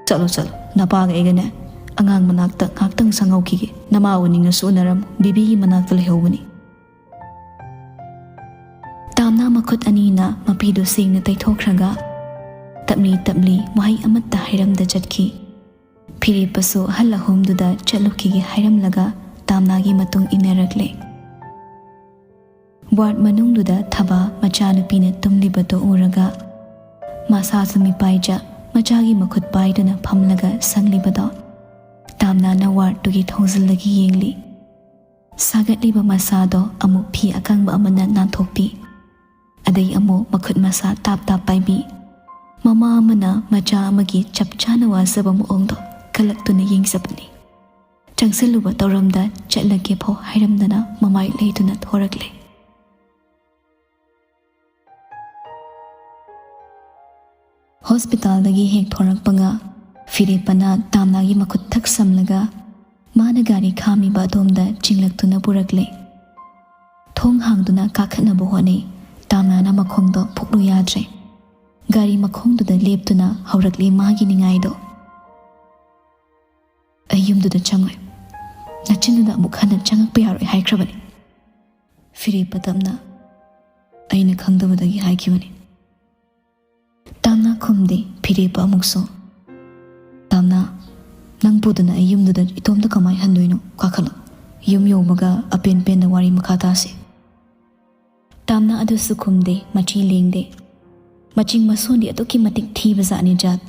ꯆꯠꯂꯣ ꯆꯠꯂꯣ, ꯅꯄꯥꯒ ꯑꯩꯒꯅꯦ ꯑꯉꯥꯡ ꯃꯅꯥꯛꯇ ꯉꯥꯏꯍꯥꯛꯇꯪ ꯁꯪꯍꯧꯈꯤꯒꯦ꯫ ꯅꯃꯥ ꯎꯅꯤꯡꯉꯁꯨ ꯎꯅꯔꯝꯃꯨ, ꯕꯤꯕꯤꯒꯤ ꯃꯅꯥꯛꯇ ꯂꯩꯍꯧꯕꯅꯤ꯫" ꯇꯥꯝꯅꯥ ꯃꯈꯨꯠ ꯑꯅꯤꯅ ꯃꯄꯤꯗꯨ ꯁꯦꯡꯅ ꯇꯩꯊꯣꯛꯈ꯭ꯔꯒ ꯇꯞꯂꯤ ꯇꯞꯂꯤ ꯋꯥꯍꯩ ꯑꯃꯠꯇ ꯍꯥꯏꯔꯝꯗ ꯆꯠꯈꯤ꯫ ꯐꯤꯔꯦꯞꯄꯁꯨ ꯑꯍꯜ ꯑꯍꯨꯝꯗꯨꯗ ꯆꯠꯂꯨꯈꯤꯒꯦ ꯍꯥꯏꯔꯝꯂꯒ ꯇꯥꯝꯅꯥꯒꯤ ꯃꯇꯨꯡ ꯏꯟꯅꯔꯛꯂꯦ꯫ ꯋꯥꯔꯗ ꯃꯅꯨꯡꯗꯨꯗ ꯊꯕꯥ ꯃꯆꯥꯅꯨꯄꯤꯅ ꯇꯨꯝꯂꯤꯕꯗꯨ ꯎꯔꯒ ꯃꯁꯥꯁꯨ ꯃꯤꯄꯥꯏꯖ ꯃꯆꯥꯒꯤ ꯃꯈꯨꯠ ꯄꯥꯏꯗꯨꯅ ꯐꯝꯂꯒ ꯁꯪꯂꯤꯕꯗꯣ ꯇꯥꯝꯅꯥꯅ ꯋꯥꯔꯗꯇꯨꯒꯤ ꯊꯣꯡꯖꯤꯜꯗꯒꯤ ꯌꯦꯡꯂꯤ꯫ ꯁꯥꯒꯠꯂꯤꯕ ꯃꯁꯥꯗꯣ ꯑꯃꯨꯛ ꯐꯤ ꯑꯀꯪꯕ ꯑꯃꯅ ꯅꯥꯟꯊꯣꯛꯄꯤ꯫ ꯑꯗꯩ ꯑꯃꯨꯛ ꯃꯈꯨꯠ ꯃꯁꯥ ꯇꯥꯞ ꯇꯥꯞ ꯄꯥꯏꯕꯤ꯫ ꯃꯃꯥ ꯑꯃꯅ ꯃꯆꯥ ꯑꯃꯒꯤ ꯆꯞ ꯆꯥꯅ ꯋꯥꯖꯕ ꯃꯑꯣꯡꯗꯣ ꯀꯜꯂꯛꯇꯨꯅ ꯌꯦꯡꯖꯕꯅꯤ꯫ ꯆꯪꯁꯤꯜꯂꯨꯕ ꯇꯧꯔꯝꯗ ꯆꯠꯂꯒꯦ ꯐꯥꯎ ꯍꯥꯏꯔꯝꯗꯅ ꯃꯃꯥꯏ ꯂꯩꯗꯨꯅ ꯊꯣꯔꯛꯂꯦ꯫ ꯍꯣꯁꯄꯤꯇꯥꯜꯗꯒꯤ ꯍꯦꯛ ꯊꯣꯔꯛꯄꯒ ꯐꯤꯔꯦꯞꯄꯅ ꯇꯥꯝꯅꯥꯒꯤ ꯃꯈꯨꯠ ꯊꯛ ꯁꯝꯂꯒ ꯃꯥꯅ ꯒꯥꯔꯤ ꯈꯥꯝꯃꯤꯕ ꯑꯗꯣꯝꯗ ꯆꯤꯡꯂꯛꯇꯨꯅ ꯄꯨꯔꯛꯂꯦ꯫ ꯊꯣꯡ ꯍꯥꯡꯗꯨꯅ ꯀꯥꯈꯠꯅꯕ ꯍꯣꯠꯅꯩ꯫ ꯇꯥꯝꯅꯥꯅ ꯃꯈꯣꯡꯗꯣ ꯐꯨꯛꯂꯨ ꯌꯥꯗ꯭ꯔꯦ꯫ ꯒꯥꯔꯤ ꯃꯈꯣꯡꯗꯨꯗ ꯂꯦꯞꯇꯨꯅ ꯍꯧꯔꯛꯂꯤ ꯃꯥꯒꯤ ꯅꯤꯡꯉꯥꯏꯗꯣ꯫ "ꯑꯩ ꯌꯨꯝꯗꯨꯗ ꯆꯪꯉꯣꯏ꯫ ꯅꯆꯤꯟꯗꯨꯅ ꯑꯃꯨꯛ ꯍꯟꯅ ꯆꯪꯉꯛꯄ ꯌꯥꯔꯣꯏ ꯍꯥꯏꯈ꯭ꯔꯕꯅꯤ꯫" ꯐꯤꯔꯦꯞꯄ ꯇꯞꯅ, "ꯑꯩꯅ ꯈꯪꯗꯕꯗꯒꯤ ꯍꯥꯏꯈꯤꯕꯅꯤ꯫" ꯇꯥꯝꯅꯥ ꯈꯨꯝꯗꯦ꯫ ꯐꯤꯔꯦꯞꯄ ꯑꯃꯨꯛꯁꯨ, "ꯇꯥꯝꯅꯥ, ꯅꯪ ꯄꯨꯗꯅ ꯑꯩ ꯌꯨꯝꯗꯨꯗ ꯏꯇꯣꯝꯇ ꯀꯃꯥꯏ ꯍꯟꯗꯣꯏꯅꯣ? ꯀꯥꯈꯠꯂꯣ꯫ ꯌꯨꯝ ꯌꯧꯕꯒ ꯑꯄꯦꯟ ꯄꯦꯟꯅ ꯋꯥꯔꯤ ꯃꯈꯥ ꯇꯥꯁꯤ꯫" ꯇꯥꯝꯅꯥ ꯑꯗꯨꯁꯨ ꯈꯨꯝꯗꯦ, ꯃꯆꯤ ꯂꯦꯡꯗꯦ꯫ ꯃꯆꯤꯡ ꯃꯁꯣꯟꯗꯤ ꯑꯗꯨꯛꯀꯤ ꯃꯇꯤꯛ ꯊꯤꯕ ꯖꯥꯠꯅꯤ ꯖꯥꯠ꯫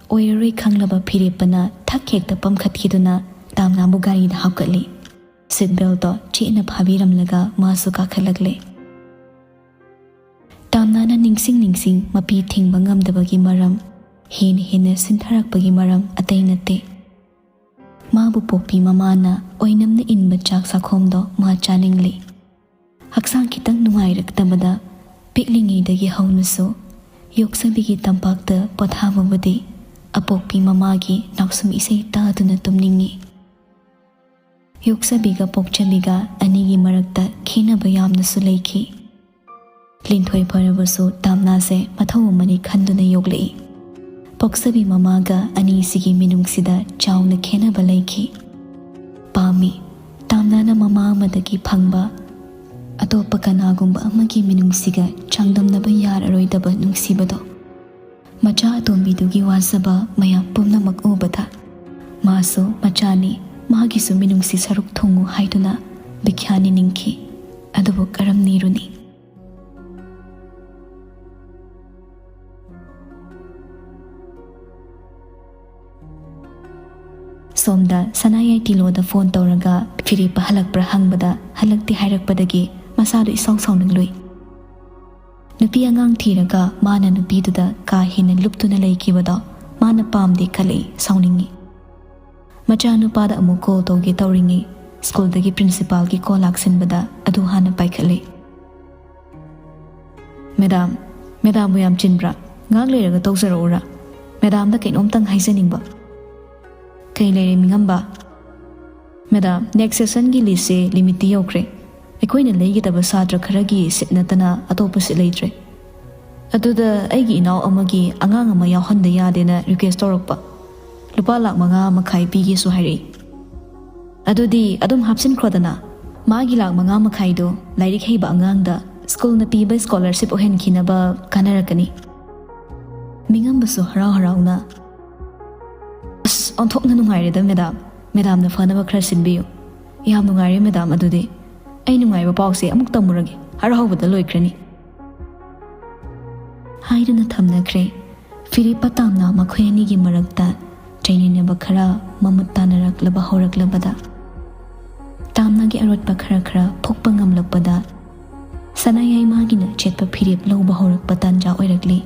ꯑꯣꯏꯔꯔꯣꯏ ꯈꯪꯂꯕ ꯐꯤꯔꯦꯞꯄꯅ ꯊꯛ ꯍꯦꯛꯇ ꯄꯝꯈꯠꯈꯤꯗꯨꯅ ꯇꯥꯝꯅꯥꯕꯨ ꯒꯥꯔꯤꯗ ꯍꯥꯞꯀꯠꯂꯤ꯫ ꯁꯤꯠ ꯕꯦꯜꯇꯣ ꯆꯦꯠꯅ ꯐꯥꯕꯤꯔꯝꯂꯒ ꯃꯥꯁꯨ ꯀꯥꯈꯠꯂꯛꯂꯦ꯫ ꯇꯥꯝꯅꯥꯅ ꯅꯤꯡꯁꯤꯡ ꯅꯤꯡꯁꯤꯡ ꯃꯄꯤ ꯊꯤꯡꯕ ꯉꯝꯗꯕꯒꯤ ꯃꯔꯝ, ꯍꯦꯟꯅ ꯍꯦꯟꯅ ꯁꯤꯟꯊꯔꯛꯄꯒꯤ ꯃꯔꯝ ꯑꯇꯩ ꯅꯠꯇꯦ꯫ ꯃꯥꯕꯨ ꯄꯣꯛꯄꯤ ꯃꯃꯥꯅ ꯑꯣꯏꯅꯝꯅ ꯏꯟꯕ ꯆꯥꯛ ꯆꯥꯛꯈꯣꯝꯗꯣ ꯃꯥ ꯆꯥꯅꯤꯡꯂꯤ꯫ ꯍꯛꯆꯥꯡ ꯈꯤꯇꯪ ꯅꯨꯡꯉꯥꯏꯔꯛꯇꯕꯗ ꯄꯤꯛꯂꯤꯉꯩꯗꯒꯤ ꯍꯧꯅꯁꯨ ꯌꯣꯛꯆꯕꯤꯒꯤ ꯇꯝꯄꯥꯛꯇ ꯄꯣꯊꯥꯕꯕꯨꯗꯤ ꯑꯄꯣꯛꯄꯤ ꯃꯃꯥꯒꯤ ꯅꯥꯎꯁꯨꯝ ꯏꯁꯩ ꯇꯥꯗꯨꯅ ꯇꯨꯝꯅꯤꯡꯏ꯫ ꯌꯣꯛꯆꯕꯤꯒ ꯄꯣꯛꯆꯕꯤꯒ ꯑꯅꯤꯒꯤ ꯃꯔꯛꯇ ꯈꯦꯟꯅꯕ ꯌꯥꯝꯅꯁꯨ ꯂꯩꯈꯤ꯫ ꯂꯤꯟꯊꯣꯏ ꯐꯔꯕꯁꯨ ꯇꯥꯝꯅꯥꯁꯦ ꯃꯊꯧ ꯑꯃꯅꯤ ꯈꯟꯗꯨꯅ ꯌꯣꯛꯂꯛꯏ꯫ ꯄꯣꯛꯆꯕꯤ ꯃꯃꯥꯒ ꯑꯅꯤꯁꯤꯒꯤ ꯃꯤꯅꯨꯡꯁꯤꯗ ꯆꯥꯎꯅ ꯈꯦꯟꯅꯕ ꯂꯩꯈꯤ꯫ ꯄꯥꯝꯃꯤ꯫ ꯇꯥꯝꯅꯥꯅ ꯃꯃꯥ ꯑꯃꯗꯒꯤ ꯐꯪꯕ ꯑꯇꯣꯞꯄ ꯀꯅꯥꯒꯨꯝꯕ ꯑꯃꯒꯤ ꯃꯤꯅꯨꯡꯁꯤꯒ ꯆꯥꯡꯗꯝꯅꯕ ꯌꯥꯔꯔꯣꯏꯗꯕ ꯅꯨꯡꯁꯤꯕꯗꯣ꯫ ꯃꯆꯥ ꯑꯇꯣꯝꯕꯤꯗꯨꯒꯤ ꯋꯥꯖꯕ ꯃꯌꯥꯝ ꯄꯨꯝꯅꯃꯛ ꯎꯕꯗ, ꯃꯥꯁꯨ ꯃꯆꯥꯅꯤ, ꯃꯥꯒꯤꯁꯨ ꯃꯤꯅꯨꯡꯁꯤ ꯁꯔꯨꯛ ꯊꯨꯡꯉꯨ ꯍꯥꯏꯗꯨꯅ ꯕꯤꯈ꯭ꯌꯥ ꯅꯤꯅꯤꯡꯈꯤ꯫ ꯑꯗꯨꯕꯨ ꯀꯔꯝ ꯅꯤꯔꯨꯅꯤ? ꯁꯣꯝꯗ ꯁꯅꯥꯌꯥꯏ ꯇꯤꯂꯣꯗ ꯐꯣꯟ ꯇꯧꯔꯒ ꯐꯤꯔꯦꯞꯄ ꯍꯜꯂꯛꯄ꯭ꯔꯥ ꯍꯪꯕꯗ, ꯍꯜꯂꯛꯇꯦ ꯍꯥꯏꯔꯛꯄꯗꯒꯤ ꯃꯁꯥꯗꯨ ꯏꯁꯥꯎ ꯁꯥꯎꯅꯤꯡꯂꯨꯏ꯫ ꯅꯨꯄꯤ ꯑꯉꯥꯡ ꯊꯤꯔꯒ ꯃꯥꯅ ꯅꯨꯄꯤꯗꯨꯗ ꯀꯥ ꯍꯦꯟꯅ ꯂꯨꯞꯇꯨꯅ ꯂꯩꯈꯤꯕꯗꯣ ꯃꯥꯅ ꯄꯥꯝꯗꯦ ꯈꯜꯂꯛꯏ, ꯁꯥꯎꯅꯤꯡꯉꯤ꯫ ꯃꯆꯥꯅꯨꯄꯥꯗ ꯑꯃꯨꯛ ꯀꯣꯜ ꯇꯧꯒꯦ ꯇꯧꯔꯤꯉꯩ, ꯁ꯭ꯀꯨꯜꯗꯒꯤ ꯄ꯭ꯔꯤꯟꯁꯤꯄꯥꯜꯒꯤ ꯀꯣꯜ ꯂꯥꯛꯁꯤꯟꯕꯗ ꯑꯗꯨ ꯍꯥꯟꯅ ꯄꯥꯏꯈꯠꯂꯤ꯫ "ꯃꯦꯗꯥꯝ, ꯃꯦꯗꯥꯝꯕꯨ ꯌꯥꯝ ꯆꯤꯟꯕ꯭ꯔꯥ? ꯉꯥꯏꯍꯥꯛ ꯂꯩꯔꯒ ꯇꯧꯖꯔꯛꯎꯔꯥ? ꯃꯦꯗꯥꯝꯗ ꯀꯩꯅꯣꯝꯇꯪ ꯍꯥꯏꯖꯅꯤꯡꯕ꯫" "ꯀꯩ ꯂꯩꯔꯦ ꯃꯤꯉꯝꯕ?" "Madam, next ꯁꯦꯁꯟꯒꯤ ꯂꯤꯁꯁꯦ ꯂꯤꯃꯤꯠꯇꯤ ꯌꯧꯈ꯭ꯔꯦ꯫ ꯑꯩꯈꯣꯏꯅ ꯂꯩꯒꯗꯕ ꯁꯥꯇ꯭ꯔ ꯈꯔꯒꯤ ꯁꯤꯠ ꯅꯠꯇꯅ ꯑꯇꯣꯞꯄ ꯁꯤꯠ ꯂꯩꯇ꯭ꯔꯦ꯫ ꯑꯗꯨꯗ ꯑꯩꯒꯤ ꯏꯅꯥꯎ ꯑꯃꯒꯤ ꯑꯉꯥꯡ ꯑꯃ ꯌꯥꯎꯍꯟꯗ ꯌꯥꯗꯦꯅ ꯔꯤꯀ꯭ꯋꯦꯁ ꯇꯧꯔꯛꯄ꯫ ꯂꯨꯄꯥ ꯂꯥꯛ ꯃꯉꯥ ꯃꯈꯥꯏ ꯄꯤꯒꯦꯁꯨ ꯍꯥꯏꯔꯛꯏ꯫" "ꯑꯗꯨꯗꯤ ꯑꯗꯨꯝ ꯍꯥꯞꯆꯤꯟꯈ꯭ꯔꯣꯗꯅ꯫ ꯃꯥꯒꯤ ꯂꯥꯛ ꯃꯉꯥ ꯃꯈꯥꯏꯗꯣ ꯂꯥꯏꯔꯤꯛ ꯍꯩꯕ ꯑꯉꯥꯡꯗ ꯁ꯭ꯀꯨꯜꯅ ꯄꯤꯕ ꯁ꯭ꯀꯣꯂꯔꯁꯤꯞ ꯑꯣꯏꯍꯟꯈꯤꯅꯕ ꯀꯥꯟꯅꯔꯛꯀꯅꯤ꯫" ꯃꯤꯉꯝꯕꯁꯨ ꯍꯔꯥꯎ ꯍꯔꯥꯎꯅ, "ꯑꯁ, ꯑꯣꯟꯊꯣꯛꯅ ꯅꯨꯡꯉꯥꯏꯔꯦꯗ ꯃꯦꯗꯥꯝ꯫ ꯃꯦꯗꯥꯝꯅ ꯐꯅꯕ ꯈꯔ ꯁꯤꯟꯕꯤꯌꯨ꯫" "ꯌꯥꯝ ꯅꯨꯡꯉꯥꯏꯔꯦ ꯃꯦꯗꯥꯝ, ꯑꯗꯨꯗꯤ ꯑꯩ ꯅꯨꯡꯉꯥꯏꯕ ꯄꯥꯎꯁꯦ ꯑꯃꯨꯛ ꯇꯝꯃꯨꯔꯒꯦ, ꯍꯔꯥꯎꯕꯗ ꯂꯣꯏꯈ꯭ꯔꯅꯤ꯫" ꯍꯥꯏꯗꯨꯅ ꯊꯝꯅꯈ꯭ꯔꯦ꯫ ꯐꯤꯔꯦꯞꯄ ꯇꯥꯝꯅ ꯃꯈꯣꯏ ꯑꯅꯤꯒꯤ ꯃꯔꯛꯇ ꯆꯩꯅꯅꯕ ꯈꯔ ꯃꯃꯨꯠ ꯇꯥꯅꯔꯛꯂꯕ ꯍꯧꯔꯛꯂꯕꯗ, ꯇꯥꯝꯅꯒꯤ ꯑꯔꯣꯠꯄ ꯈꯔ ꯈꯔ ꯐꯨꯛꯄ ꯉꯝꯂꯛꯄꯗ, ꯁꯅꯥꯌꯥꯏ ꯃꯥꯒꯤꯅ ꯆꯦꯠꯄ ꯐꯤꯔꯦꯞ ꯂꯧꯕ ꯍꯧꯔꯛꯄ ꯇꯥꯟꯖꯥ ꯑꯣꯏꯔꯛꯂꯤ꯫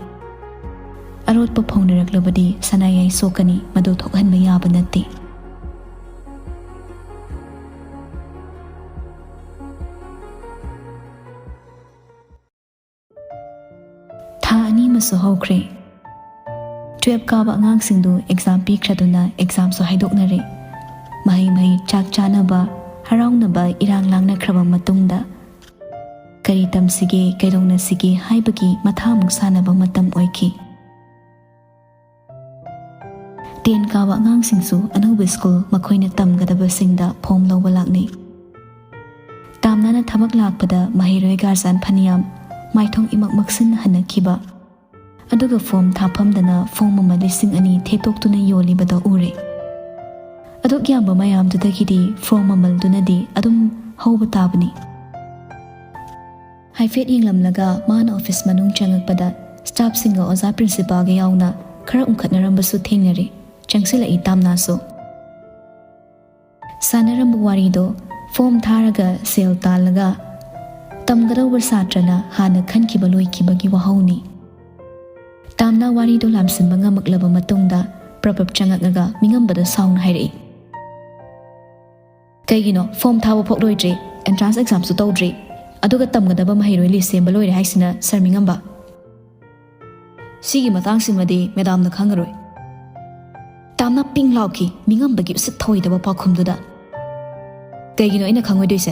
ꯑꯔꯣꯠꯄ ꯐꯥꯎꯅꯔꯛꯂꯕꯗꯤ ꯁꯅꯥꯌꯥꯏ ꯁꯣꯛꯀꯅꯤ, ꯃꯗꯨ ꯊꯣꯛꯍꯟꯕ ꯌꯥꯕ ꯅꯠꯇꯦ꯫ ꯊꯥ ꯑꯅꯤ ꯑꯃꯁꯨ ꯍꯧꯈ꯭ꯔꯦ꯫ ꯇꯨꯌꯦꯜꯞ ꯀꯥꯕ ꯑꯉꯥꯡꯁꯤꯡꯗꯨ ꯑꯦꯛꯖꯥꯝ ꯄꯤꯈ꯭ꯔꯗꯨꯅ ꯑꯦꯛꯖꯥꯝꯁꯨ ꯍꯥꯏꯗꯣꯛꯅꯔꯦ꯫ ꯃꯍꯩ ꯃꯍꯩ, ꯆꯥꯛ ꯆꯥꯅꯕ, ꯍꯔꯥꯎꯅꯕ ꯏꯔꯥꯡ ꯂꯥꯡꯅꯈ꯭ꯔꯕ ꯃꯇꯨꯡꯗ, ꯀꯔꯤ ꯇꯝꯁꯤꯒꯦ, ꯀꯩꯗꯧꯅꯁꯤꯒꯦ ꯍꯥꯏꯕꯒꯤ ꯃꯊꯥ ꯑꯃꯨꯛ ꯁꯥꯟꯅꯕ ꯃꯇꯝ ꯑꯣꯏꯈꯤ꯫ ꯇꯦꯟ ꯀꯥꯕ ꯑꯉꯥꯡꯁꯤꯡꯁꯨ ꯑꯅꯧꯕ ꯁ꯭ꯀꯨꯜ ꯃꯈꯣꯏꯅ ꯇꯝꯒꯗꯕꯁꯤꯡꯗ ꯐꯣꯝ ꯂꯧꯕ ꯂꯥꯛꯅꯩ꯫ ꯇꯥꯝꯅꯅ ꯊꯕꯛ ꯂꯥꯛꯄꯗ ꯃꯍꯩꯔꯣꯏ ꯒꯥꯔꯖꯤꯌꯥꯟ ꯐꯅꯌꯥꯝ ꯃꯥꯏꯊꯣꯡ ꯏꯃꯛ ꯃꯛꯁꯤꯟꯅ ꯍꯟꯅꯈꯤꯕ, ꯑꯗꯨꯒ ꯐꯣꯝ ꯊꯥꯐꯝꯗꯅ ꯐꯣꯝ ꯃꯃꯜ ꯂꯤꯁꯤꯡ ꯑꯅꯤ ꯊꯦꯠꯇꯣꯛꯇꯨꯅ ꯌꯣꯜꯂꯤꯕꯗꯣ ꯎꯔꯦ꯫ ꯑꯗꯨꯛ ꯌꯥꯝꯕ ꯃꯌꯥꯝꯗꯨꯗꯒꯤꯗꯤ ꯐꯣꯝ ꯃꯃꯜꯗꯨꯅꯗꯤ ꯑꯗꯨꯝ ꯍꯧꯕ ꯇꯥꯕꯅꯤ꯫ ꯍꯥꯏꯐꯦꯠ ꯌꯦꯡꯂꯝꯂꯒ ꯃꯥꯅ ꯑꯣꯐꯤꯁ ꯃꯅꯨꯡ ꯆꯪꯉꯛꯄꯗ ꯁ꯭ꯇꯥꯐꯁꯤꯡꯒ ꯑꯣꯖꯥ ꯄ꯭ꯔꯤꯟꯁꯤꯄꯥꯜꯒ ꯌꯥꯎꯅ ꯈꯔ ꯎꯪꯈꯠꯅꯔꯝꯕꯁꯨ ꯊꯦꯡꯅꯔꯦ꯫ ꯆꯪꯁꯤꯜꯂꯛꯏ ꯇꯥꯝꯅꯥꯁꯨ꯫ ꯁꯥꯟꯅꯔꯝꯕ ꯋꯥꯔꯤꯗꯣ ꯐꯣꯝ ꯊꯥꯔꯒ ꯁꯦꯜ ꯇꯥꯜꯂꯒ ꯇꯝꯒꯗꯧꯕ ꯁꯥꯇ꯭ꯔꯅ ꯍꯥꯟꯅ ꯈꯟꯈꯤꯕ ꯂꯣꯏꯈꯤꯕꯒꯤ ꯋꯥꯍꯧꯅꯤ꯫ ꯇꯥꯝꯅꯥ ꯋꯥꯔꯤꯗꯣ ꯂꯥꯝꯁꯤꯟꯕ ꯉꯝꯃꯛꯂꯕ ꯃꯇꯨꯡꯗ ꯄ꯭ꯔꯞ ꯄ꯭ꯔꯞ ꯆꯪꯉꯛꯂꯒ ꯃꯤꯉꯝꯕꯗ ꯁꯥꯎꯅ ꯍꯥꯏꯔꯛꯏ, "ꯀꯩꯒꯤꯅꯣ ꯐꯣꯝ ꯊꯥꯕ ꯐꯥꯎ ꯂꯣꯏꯗ꯭ꯔꯤ, ꯑꯦꯟꯇ꯭ꯔꯥꯟꯁ ꯑꯦꯛꯖꯥꯝꯁꯨ ꯇꯧꯗ꯭ꯔꯤ, ꯑꯗꯨꯒ ꯇꯝꯒꯗꯕ ꯃꯍꯩꯔꯣꯏ ꯂꯤꯁ ꯁꯦꯝꯕ ꯂꯣꯏꯔꯦ ꯍꯥꯏꯁꯤꯅ ꯁꯥꯔ ꯃꯤꯉꯝꯕ?" "ꯁꯤꯒꯤ ꯃꯇꯥꯡꯁꯤꯃꯗꯤ ꯃꯦꯗꯥꯝꯅ ꯈꯪꯉꯔꯣꯏ꯫" ꯇꯥꯝꯅꯥ ꯄꯤꯡ ꯂꯥꯎꯈꯤ ꯃꯤꯉꯝꯕꯒꯤ ꯎꯁꯤꯠ ꯊꯑꯣꯏꯗꯕ ꯄꯥꯎꯈꯨꯝꯗꯨꯗ꯫ "ꯀꯩꯒꯤꯅꯣ ꯑꯩꯅ ꯈꯪꯉꯣꯏꯗꯣꯏꯁꯦ?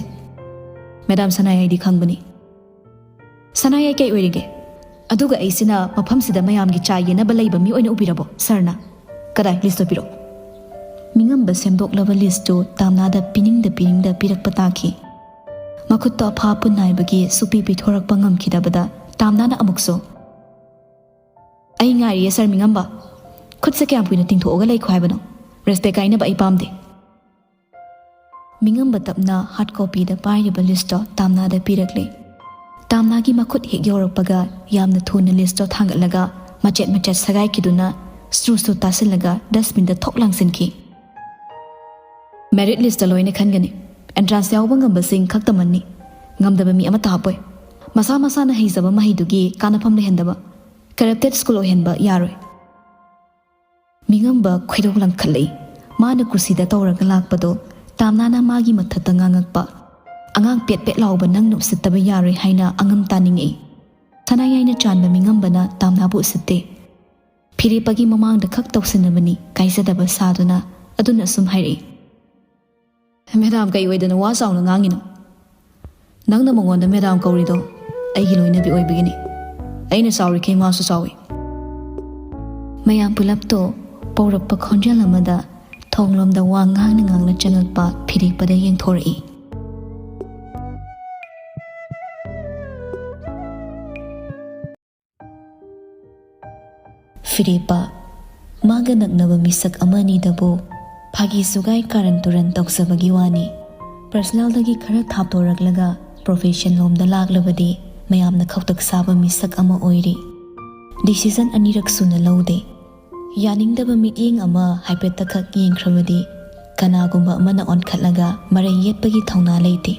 ꯃꯦꯗꯥꯝ ꯁꯅꯥꯌꯥꯏꯗꯤ ꯈꯪꯕꯅꯤ꯫" "ꯁꯅꯥꯌꯥꯏ ꯀꯩ ꯑꯣꯏꯔꯤꯒꯦ? ꯑꯗꯨꯒ ꯑꯩꯁꯤꯅ ꯃꯐꯝꯁꯤꯗ ꯃꯌꯥꯝꯒꯤ ꯆꯥ ꯌꯦꯟꯅꯕ ꯂꯩꯕ ꯃꯤ ꯑꯣꯏꯅ ꯎꯕꯤꯔꯕꯣ ꯁꯥꯔꯅ? ꯀꯗꯥꯏ, ꯂꯤꯁꯇꯣ ꯄꯤꯔꯛꯑꯣ꯫" ꯃꯤꯉꯝꯕ ꯁꯦꯝꯗꯣꯛꯂꯕ ꯂꯤꯁꯇꯨ ꯇꯥꯝꯅꯥꯗ ꯄꯤꯅꯤꯡꯗ ꯄꯤꯅꯤꯡꯗ ꯄꯤꯔꯛꯄ ꯇꯥꯈꯤ꯫ ꯃꯈꯨꯠꯇ ꯑꯐꯥ ꯄꯨꯟ ꯅꯥꯏꯕꯒꯤ ꯁꯨꯛꯄꯤ ꯄꯤꯊꯣꯔꯛꯄ ꯉꯝꯈꯤꯗꯕꯗ ꯇꯥꯝꯅꯥꯅ ꯑꯃꯨꯛꯁꯨ, "ꯑꯩ ꯉꯥꯏꯔꯤꯌꯦ ꯁꯥꯔ ꯃꯤꯉꯝꯕ꯫ ꯈꯨꯠꯁꯦ ꯀꯌꯥꯝ ꯀꯨꯏꯅ ꯇꯤꯡꯊꯣꯛꯑꯒ ꯂꯩꯈꯣ ꯍꯥꯏꯕꯅꯣ? ꯔꯦꯁꯄꯦꯛ ꯀꯥꯏꯅꯕ ꯑꯩ ꯄꯥꯝꯗꯦ꯫" ꯃꯤꯉꯝꯕ ꯇꯞꯅ ꯍꯥꯔꯗ ꯀꯣꯄꯤꯗ ꯄꯥꯏꯔꯤꯕ ꯂꯤꯁꯇꯣ ꯇꯥꯝꯅꯥꯗ ꯄꯤꯔꯛꯂꯦ꯫ ꯇꯥꯝꯅꯥꯒꯤ ꯃꯈꯨꯠ ꯍꯦꯛ ꯌꯧꯔꯛꯄꯒ ꯌꯥꯝꯅ ꯊꯨꯅ ꯂꯤꯁꯇꯣ ꯊꯥꯡꯒꯠꯂꯒ ꯃꯆꯦꯠ ꯃꯆꯦꯠ ꯁꯒꯥꯏꯈꯤꯗꯨꯅ ꯁ꯭ꯔꯨ ꯁ꯭ꯔꯨ ꯇꯥꯁꯤꯜꯂꯒ ꯗꯁꯕꯤꯟꯗ ꯊꯣꯛ ꯂꯪꯁꯤꯟꯈꯤ꯫ "ꯃꯦꯔꯤꯠ ꯂꯤꯁꯇ ꯂꯣꯏꯅ ꯈꯟꯒꯅꯤ꯫ ꯑꯦꯟꯇ꯭ꯔꯥꯟꯁ ꯌꯥꯎꯕ ꯉꯝꯕꯁꯤꯡ ꯈꯛꯇꯃꯛꯅꯤ꯫ ꯉꯝꯗꯕ ꯃꯤ ꯑꯃꯠꯇ ꯍꯥꯞꯄꯣꯏ꯫ ꯃꯁꯥ ꯃꯁꯥꯅ ꯍꯩꯖꯕ ꯃꯍꯩꯗꯨꯒꯤ ꯀꯥꯟꯅꯐꯝ ꯂꯩꯍꯟꯗꯕ꯫ ꯀꯔꯞꯇꯦꯠ ꯁ꯭ꯀꯨꯜ ꯑꯣꯏꯍꯟꯕ ꯌꯥꯔꯣꯏ꯫" ꯃꯤꯉꯝꯕ ꯈꯣꯏꯗꯧ ꯂꯪꯈꯠꯂꯛꯏ꯫ ꯃꯥꯅ ꯀꯨꯁꯤꯗ ꯇꯧꯔꯒ ꯂꯥꯛꯄꯗꯣ ꯇꯥꯝꯅꯥꯅ ꯃꯥꯒꯤ ꯃꯊꯛꯇ ꯉꯥꯡꯉꯛꯄ꯫ "ꯑꯉꯥꯡ ꯄꯦꯠ ꯄꯦꯠ ꯂꯥꯎꯕ ꯅꯪꯅ ꯎꯁꯤꯠꯇꯕ ꯌꯥꯔꯣꯏ ꯍꯥꯏꯅ ꯑꯉꯝ ꯇꯥꯅꯤꯡꯉꯛꯏ꯫ ꯁꯅꯥꯌꯥꯏꯅ ꯆꯥꯟꯕ ꯃꯤꯉꯝꯕꯅ ꯇꯥꯝꯅꯥꯕꯨ ꯎꯁꯤꯠꯇꯦ꯫ ꯐꯤꯔꯦꯞꯄꯒꯤ ꯃꯃꯥꯡꯗ ꯈꯛ ꯇꯧꯁꯤꯟꯅꯕꯅꯤ ꯀꯥꯏꯖꯗꯕ ꯁꯥꯗꯨꯅ ꯑꯗꯨꯅ ꯑꯁꯨꯝ ꯍꯥꯏꯔꯛꯏ꯫ "ꯃꯦꯗꯥꯝ, ꯀꯩ ꯑꯣꯏꯗꯅ ꯋꯥ ꯆꯥꯎꯅ ꯉꯥꯡꯉꯤꯅꯣ? ꯅꯪꯅ ꯃꯉꯣꯟꯗ ꯃꯦꯗꯥꯝ ꯀꯧꯔꯤꯗꯣ ꯑꯩꯒꯤ ꯂꯣꯏꯅꯕꯤ ꯑꯣꯏꯕꯒꯤꯅꯤ꯫ ꯑꯩꯅ ꯆꯥꯎꯔꯤꯈꯩ ꯃꯥꯁꯨ ꯆꯥꯎꯏ꯫" ꯃꯌꯥꯝ ꯄꯨꯂꯞꯇꯣ ꯄꯧꯔꯛꯄ ꯈꯣꯟꯖꯦꯜ ꯑꯃꯗ ꯊꯣꯡꯂꯣꯝꯗ ꯋꯥ ꯉꯥꯡꯅ ꯉꯥꯡꯅ ꯆꯪꯉꯛꯄ ꯐꯤꯔꯦꯞꯄꯗ ꯌꯦꯡꯊꯣꯔꯛꯏ꯫ ꯐꯤꯔꯦꯞꯄ, ꯃꯥꯒ ꯅꯛꯅꯕ ꯃꯤꯁꯛ ꯑꯃꯅꯤꯗꯕꯨ ꯐꯥꯒꯤ ꯖꯨꯒꯥꯏ ꯀꯥꯔꯟ ꯇꯨꯔꯟ ꯇꯧꯖꯕꯒꯤ ꯋꯥꯅꯤ꯫ ꯄꯔꯁꯅꯦꯜꯗꯒꯤ ꯈꯔ ꯊꯥꯞꯇꯣꯔꯛꯂꯒ ꯄ꯭ꯔꯣꯐꯦꯁꯟ ꯂꯣꯝꯗ ꯂꯥꯛꯂꯕꯗꯤ ꯃꯌꯥꯝꯅ ꯈꯧꯇꯛ ꯁꯥꯕ ꯃꯤꯁꯛ ꯑꯃ ꯑꯣꯏꯔꯤ꯫ ꯗꯤꯁꯤꯖꯟ ꯑꯅꯤꯔꯛ ꯁꯨꯅ ꯂꯧꯗꯦ꯫ ꯌꯥꯅꯤꯡꯗꯕ ꯃꯤꯠꯌꯦꯡ ꯑꯃ ꯍꯥꯏꯐꯦꯠꯇꯈꯛ ꯌꯦꯡꯈ꯭ꯔꯕꯗꯤ ꯀꯅꯥꯒꯨꯝꯕ ꯑꯃꯅ ꯑꯣꯟꯈꯠꯂꯒ ꯃꯔꯩ ꯌꯦꯠꯄꯒꯤ ꯊꯧꯅꯥ ꯂꯩꯇꯦ꯫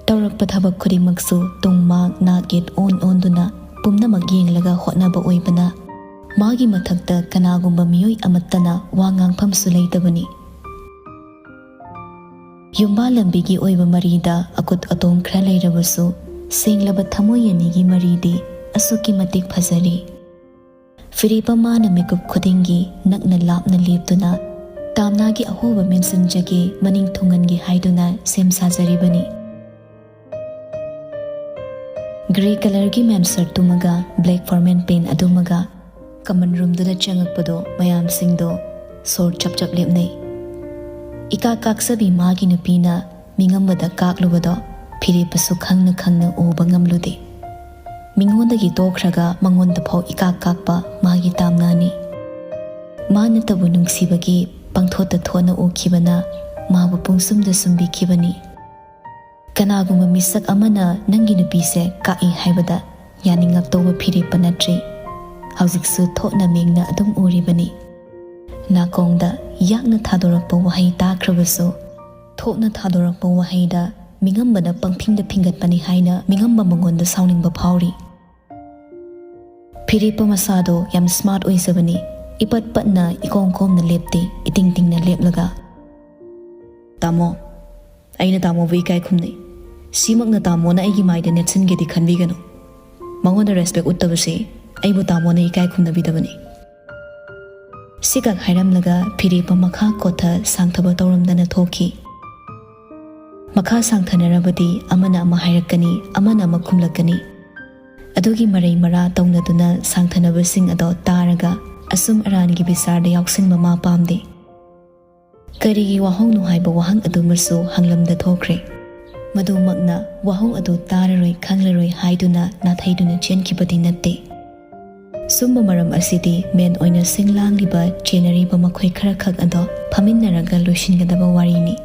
ꯇꯧꯔꯛꯄ ꯊꯕꯛ ꯈꯨꯗꯤꯡꯃꯛꯁꯨ ꯇꯨꯡ ꯃꯥꯡ ꯅꯥꯛ ꯌꯦꯠ ꯑꯣꯟ ꯑꯣꯟꯗꯨꯅ ꯄꯨꯝꯅꯃꯛ ꯌꯦꯡꯂꯒ ꯍꯣꯠꯅꯕ ꯑꯣꯏꯕꯅ ꯃꯥꯒꯤ ꯃꯊꯛꯇ ꯀꯅꯥꯒꯨꯝꯕ ꯃꯤꯑꯣꯏ ꯑꯃꯠꯇꯅ ꯋꯥ ꯉꯥꯡꯐꯝꯁꯨ ꯂꯩꯇꯕꯅꯤ꯫ ꯌꯨꯝꯕꯥꯜ ꯂꯝꯕꯤꯒꯤ ꯑꯣꯏꯕ ꯃꯔꯤꯗ ꯑꯀꯨꯠ ꯑꯇꯣꯡ ꯈꯔ ꯂꯩꯔꯕꯁꯨ ꯁꯦꯡꯂꯕ ꯊꯃꯣꯏ ꯑꯅꯤꯒꯤ ꯃꯔꯤꯗꯤ ꯑꯁꯨꯛꯀꯤ ꯃꯇꯤꯛ ꯐꯖꯔꯤ꯫ ꯐꯤꯔꯦꯞꯄ ꯃꯥꯅ ꯃꯤꯀꯨꯞ ꯈꯨꯗꯤꯡꯒꯤ ꯅꯛꯅ ꯂꯥꯞꯅ ꯂꯦꯞꯇꯨꯅ ꯇꯥꯝꯅꯥꯒꯤ ꯑꯍꯣꯕ ꯃꯦꯟꯁꯤꯟꯖꯒꯦ, ꯃꯅꯤꯡ ꯊꯨꯡꯍꯟꯒꯦ ꯍꯥꯏꯗꯨꯅ ꯁꯦꯝ ꯁꯥꯖꯔꯤꯕꯅꯤ꯫ ꯒ꯭ꯔꯦ ꯀꯂꯔꯒꯤ ꯃꯦꯟ ꯁꯔꯠꯇꯨꯃꯒ ꯕ꯭ꯂꯦꯛ ꯐꯣꯔꯃꯦꯜ ꯄꯦꯟ ꯑꯗꯨꯃꯒ ꯀꯃꯟ ꯔꯨꯝꯗꯨꯗ ꯆꯪꯉꯛꯄꯗꯣ ꯃꯌꯥꯝꯁꯤꯡꯗꯣ ꯁꯣꯔ ꯆꯞ ꯆꯞ ꯂꯦꯞꯅꯩ꯫ ꯏꯀꯥꯛ ꯀꯥꯛꯆꯕꯤ ꯃꯥꯒꯤ ꯅꯨꯄꯤꯅ ꯃꯤꯉꯝꯕꯗ ꯀꯥꯛꯂꯨꯕꯗꯣ ꯐꯤꯔꯦꯞꯄꯁꯨ ꯈꯪꯅ ꯈꯪꯅ ꯎꯕ ꯉꯝꯂꯨꯗꯦ꯫ ꯃꯤꯉꯣꯟꯗꯒꯤ ꯇꯣꯛꯈ꯭ꯔꯒ ꯃꯉꯣꯟꯗꯐꯥꯎ ꯏꯀꯥꯛ ꯀꯥꯛꯄ ꯃꯥꯒꯤ ꯇꯥꯝꯅꯥꯅꯤ꯫ ꯃꯥꯅꯇꯕꯨ ꯅꯨꯡꯁꯤꯕꯒꯤ ꯄꯪꯊꯣꯠꯇ ꯊꯣꯠꯅ ꯎꯈꯤꯕꯅ ꯃꯥꯕꯨ ꯄꯨꯡꯁꯨꯝꯗ ꯁꯨꯝꯕꯤꯈꯤꯕꯅꯤ꯫ ꯀꯅꯥꯒꯨꯝꯕ ꯃꯤꯁꯛ ꯑꯃꯅ ꯅꯪꯒꯤ ꯅꯨꯄꯤꯁꯦ ꯀꯛꯏ ꯍꯥꯏꯕꯗ ꯌꯥꯅꯤꯡꯉꯛꯇꯧꯕ ꯐꯤꯔꯦꯞꯄ ꯅꯠꯇ꯭ꯔꯤ꯫ ꯍꯧꯖꯤꯛꯁꯨ ꯊꯣꯛꯅ ꯃꯤꯡꯅ ꯑꯗꯨꯝ ꯎꯔꯤꯕꯅꯤ꯫ ꯅꯥꯀꯣꯡꯗ ꯌꯥꯛꯅ ꯊꯥꯗꯣꯔꯛꯄ ꯋꯥꯍꯩ ꯇꯥꯈ꯭ꯔꯕꯁꯨ, ꯊꯣꯛꯅ ꯊꯥꯗꯣꯔꯛꯄ ꯋꯥꯍꯩꯗ ꯃꯤꯉꯝꯕꯅ ꯄꯪꯐꯤꯡꯗ ꯐꯤꯡꯒꯠꯄꯅꯤ ꯍꯥꯏꯅ ꯃꯤꯉꯝꯕ ꯃꯉꯣꯟꯗ ꯁꯥꯎꯅꯤꯡꯕ ꯐꯥꯎꯔꯤ꯫ ꯐꯤꯔꯦꯞꯄ ꯃꯁꯥꯗꯣ ꯌꯥꯝ ꯁ꯭ꯃꯥꯔꯠ ꯑꯣꯏꯖꯕꯅꯤ꯫ ꯏꯄꯠ ꯄꯠꯅ ꯏꯀꯣꯝ ꯀꯣꯝꯅ ꯂꯦꯞꯇꯦ, ꯏꯇꯤꯡ ꯇꯤꯡꯅ ꯂꯦꯞꯂꯒ꯫ "ꯇꯥꯃꯣ, ꯑꯩꯅ ꯇꯥꯃꯣꯕꯨ ꯏꯀꯥꯏ ꯈꯨꯝꯅꯩ꯫ ꯁꯤꯃꯛꯅ ꯇꯥꯃꯣꯅ ꯑꯩꯒꯤ ꯃꯥꯏꯗ ꯅꯦꯠꯁꯤꯟꯒꯦꯗꯤ ꯈꯟꯕꯤꯒꯅꯨ꯫ ꯃꯉꯣꯟꯗ ꯔꯦꯁꯄꯦꯛ ꯎꯠꯇꯕꯁꯤ ꯑꯩꯕꯨ ꯇꯥꯃꯣꯅ ꯏꯀꯥꯏ ꯈꯨꯝꯅꯕꯤꯗꯕꯅꯤ꯫" ꯁꯤꯈꯛ ꯍꯥꯏꯔꯝꯂꯒ ꯐꯤꯔꯦꯞꯄ ꯃꯈꯥ ꯀꯣꯊ ꯁꯥꯡꯊꯕ ꯇꯧꯔꯝꯗꯅ ꯊꯣꯛꯈꯤ꯫ ꯃꯈꯥ ꯁꯥꯡꯊꯅꯔꯕꯗꯤ ꯑꯃꯅ ꯑꯃ ꯍꯥꯏꯔꯛꯀꯅꯤ, ꯑꯃꯅ ꯑꯃ ꯈꯨꯝꯂꯛꯀꯅꯤ꯫ ꯑꯗꯨꯒꯤ ꯃꯔꯩ ꯃꯔꯥ ꯇꯧꯅꯗꯨꯅ ꯁꯥꯡꯊꯅꯕꯁꯤꯡ ꯑꯗꯣ ꯇꯥꯔꯒ ꯑꯁꯨꯝ ꯑꯔꯥꯟꯒꯤ ꯕꯤꯆꯥꯔꯗ ꯌꯥꯎꯁꯤꯟꯕ ꯃꯥ ꯄꯥꯝꯗꯦ꯫ ꯀꯔꯤꯒꯤ ꯋꯥꯍꯧꯅꯣ ꯍꯥꯏꯕ ꯋꯥꯍꯪ ꯑꯗꯨꯃꯁꯨ ꯍꯪꯂꯝꯗ ꯊꯣꯛꯈ꯭ꯔꯦ꯫ ꯃꯗꯨꯃꯛꯅ ꯋꯥꯍꯧ ꯑꯗꯨ ꯇꯥꯔꯔꯣꯏ ꯈꯪꯂꯔꯣꯏ ꯍꯥꯏꯗꯨꯅ ꯅꯥꯊꯩꯗꯨꯅ ꯆꯦꯟꯈꯤꯕꯗꯤ ꯅꯠꯇꯦ꯫ ꯁꯨꯝꯕ ꯃꯔꯝ ꯑꯁꯤꯗꯤ ꯃꯦꯟ ꯑꯣꯏꯅ ꯁꯤꯡ ꯂꯥꯡꯂꯤꯕ ꯆꯦꯟꯅꯔꯤꯕ ꯃꯈꯣꯏ ꯈꯔꯈꯛ ꯑꯗꯣ ꯐꯝꯃꯤꯟꯅꯔꯒ ꯂꯣꯏꯁꯤꯟꯒꯗꯕ ꯋꯥꯔꯤꯅꯤ꯫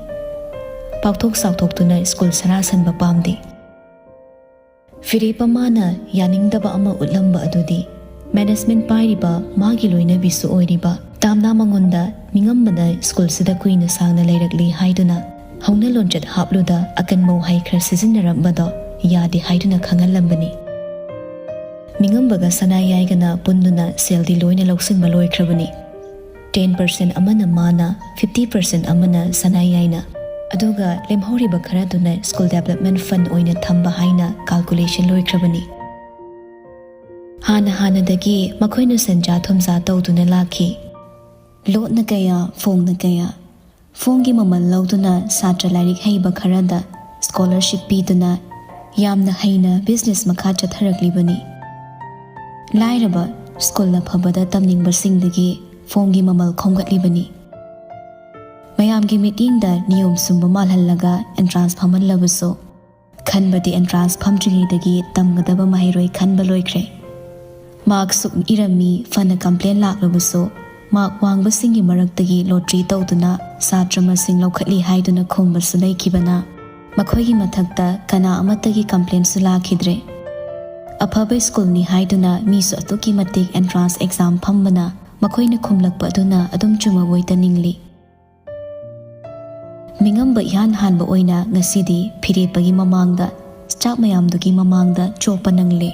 ꯄꯥꯎꯊꯣꯛ ꯆꯥꯎꯊꯣꯛꯇꯨꯅ ꯁ꯭ꯀꯨꯜ ꯁꯅꯥꯁꯟꯕ ꯄꯥꯝꯗꯦ꯫ ꯐꯤꯔꯦꯞꯄ ꯃꯥꯅ ꯌꯥꯅꯤꯡꯗꯕ ꯑꯃ ꯎꯠꯂꯝꯕ ꯑꯗꯨꯗꯤ ꯃꯦꯅꯦꯖꯃꯦꯟꯠ ꯄꯥꯏꯔꯤꯕ ꯃꯥꯒꯤ ꯂꯣꯏꯅꯕꯤꯁꯨ ꯑꯣꯏꯔꯤꯕ ꯇꯥꯝꯅꯥ ꯃꯉꯣꯟꯗ ꯃꯤꯉꯝꯕꯅ ꯁ꯭ꯀꯨꯜꯁꯤꯗ ꯀꯨꯏꯅ ꯁꯥꯡꯅ ꯂꯩꯔꯛꯂꯤ ꯍꯥꯏꯗꯨꯅ ꯍꯧꯅ ꯂꯣꯟꯆꯠ ꯍꯥꯞꯂꯨꯗ ꯑꯀꯟꯕ ꯋꯥꯍꯩ ꯈꯔ ꯁꯤꯖꯤꯟꯅꯔꯝꯕꯗꯣ ꯌꯥꯗꯦ ꯍꯥꯏꯗꯨꯅ ꯈꯪꯍꯜꯂꯝꯕꯅꯤ꯫ ꯃꯤꯉꯝꯕꯒ ꯁꯅꯥꯌꯥꯏꯒꯅ ꯄꯨꯟꯗꯨꯅ ꯁꯦꯜꯗꯤ ꯂꯣꯏꯅ ꯂꯧꯁꯤꯟꯕ ꯂꯣꯏꯈ꯭ꯔꯕꯅꯤ꯫ ꯇꯦꯟ ꯄꯥꯔꯁꯦꯟꯠ ꯑꯃꯅ ꯃꯥꯅ, ꯐꯤꯐꯇꯤ ꯄꯥꯔꯁꯦꯟꯠ ꯑꯃꯅ ꯁꯅꯥꯌꯥꯏꯅ, ꯑꯗꯨꯒ ꯂꯦꯝꯍꯧꯔꯤꯕ ꯈꯔꯗꯨꯅ ꯁ꯭ꯀꯨꯜ ꯗꯦꯕꯂꯞꯃꯦꯟꯠ ꯐꯟꯗ ꯑꯣꯏꯅ ꯊꯝꯕ ꯍꯥꯏꯅ ꯀꯥꯜꯀꯨꯂꯦꯁꯟ ꯂꯣꯏꯈ꯭ꯔꯕꯅꯤ꯫ ꯍꯥꯟꯅ ꯍꯥꯟꯅꯗꯒꯤ ꯃꯈꯣꯏꯅ ꯁꯦꯟꯖꯥ ꯊꯨꯝꯖꯥ ꯇꯧꯗꯨꯅ ꯂꯥꯛꯈꯤ꯫ ꯂꯣꯠꯅ ꯀꯌꯥ, ꯐꯣꯡꯅ ꯀꯌꯥ꯫ ꯐꯣꯡꯒꯤ ꯃꯃꯜ ꯂꯧꯗꯨꯅ ꯁꯥꯇ꯭ꯔ ꯂꯥꯏꯔꯤꯛ ꯍꯩꯕ ꯈꯔꯗ ꯁ꯭ꯀꯣꯂꯔꯁꯤꯞ ꯄꯤꯗꯨꯅ ꯌꯥꯝꯅ ꯍꯩꯅ ꯕꯤꯖꯤꯅꯦꯁ ꯃꯈꯥ ꯆꯠꯊꯔꯛꯂꯤꯕꯅꯤ꯫ ꯂꯥꯏꯔꯕ ꯁ꯭ꯀꯨꯜ ꯑꯐꯕꯗ ꯇꯝꯅꯤꯡꯕꯁꯤꯡꯗꯒꯤ ꯐꯣꯡꯒꯤ ꯃꯃꯜ ꯈꯣꯝꯒꯠꯂꯤꯕꯅꯤ꯫ ꯃꯌꯥꯝꯒꯤ ꯃꯤꯠꯌꯦꯡꯗ ꯅꯤꯌꯣꯝ ꯁꯨꯝꯕ ꯃꯥꯜꯍꯜꯂꯒ ꯑꯦꯟꯇ꯭ꯔꯥꯟꯁ ꯐꯝꯍꯜꯂꯕꯁꯨ, ꯈꯟꯕꯗꯤ ꯑꯦꯟꯇ꯭ꯔꯥꯟꯁ ꯐꯝꯗ꯭ꯔꯤꯉꯩꯗꯒꯤ ꯇꯝꯒꯗꯕ ꯃꯍꯩꯔꯣꯏ ꯈꯟꯕ ꯂꯣꯏꯈ꯭ꯔꯦ꯫ ꯃꯥꯔꯛ ꯁꯨꯛ ꯏꯔꯝꯃꯤ ꯐꯅ ꯀꯝꯄ꯭ꯂꯦꯟ ꯂꯥꯛꯂꯕꯁꯨ, ꯃꯥꯔꯛ ꯋꯥꯡꯕꯁꯤꯡꯒꯤ ꯃꯔꯛꯇꯒꯤ ꯂꯣꯇ꯭ꯔꯤ ꯇꯧꯗꯨꯅ ꯁꯥꯇ꯭ꯔ ꯃꯁꯤꯡ ꯂꯧꯈꯠꯂꯤ ꯍꯥꯏꯗꯨꯅ ꯈꯨꯝꯕꯁꯨ ꯂꯩꯈꯤꯕꯅ, ꯃꯈꯣꯏꯒꯤ ꯃꯊꯛꯇ ꯀꯅꯥ ꯑꯃꯠꯇꯒꯤ ꯀꯝꯄ꯭ꯂꯦꯟꯁꯨ ꯂꯥꯛꯈꯤꯗ꯭ꯔꯦ꯫ ꯑꯐꯕ ꯁ꯭ꯀꯨꯜꯅꯤ ꯍꯥꯏꯗꯨꯅ ꯃꯤꯁꯨ ꯑꯗꯨꯛꯀꯤ ꯃꯇꯤꯛ ꯑꯦꯟꯇ꯭ꯔꯥꯟꯁ ꯑꯦꯛꯖꯥꯝ ꯐꯝꯕꯅ ꯃꯈꯣꯏꯅ ꯈꯨꯝꯂꯛꯄ ꯑꯗꯨꯅ ꯑꯗꯨꯝ ꯆꯨꯝꯃꯕꯣꯏꯗ ꯅꯤꯡꯂꯤ꯫ ꯃꯤꯉꯝꯕ ꯏꯍꯥꯟ ꯍꯥꯟꯕ ꯑꯣꯏꯅ ꯉꯁꯤꯗꯤ ꯐꯤꯔꯦꯞꯄꯒꯤ ꯃꯃꯥꯡꯗ, ꯁ꯭ꯇꯥꯐ ꯃꯌꯥꯝꯗꯨꯒꯤ ꯃꯃꯥꯡꯗ ꯆꯣꯞꯄ ꯅꯪꯂꯦ꯫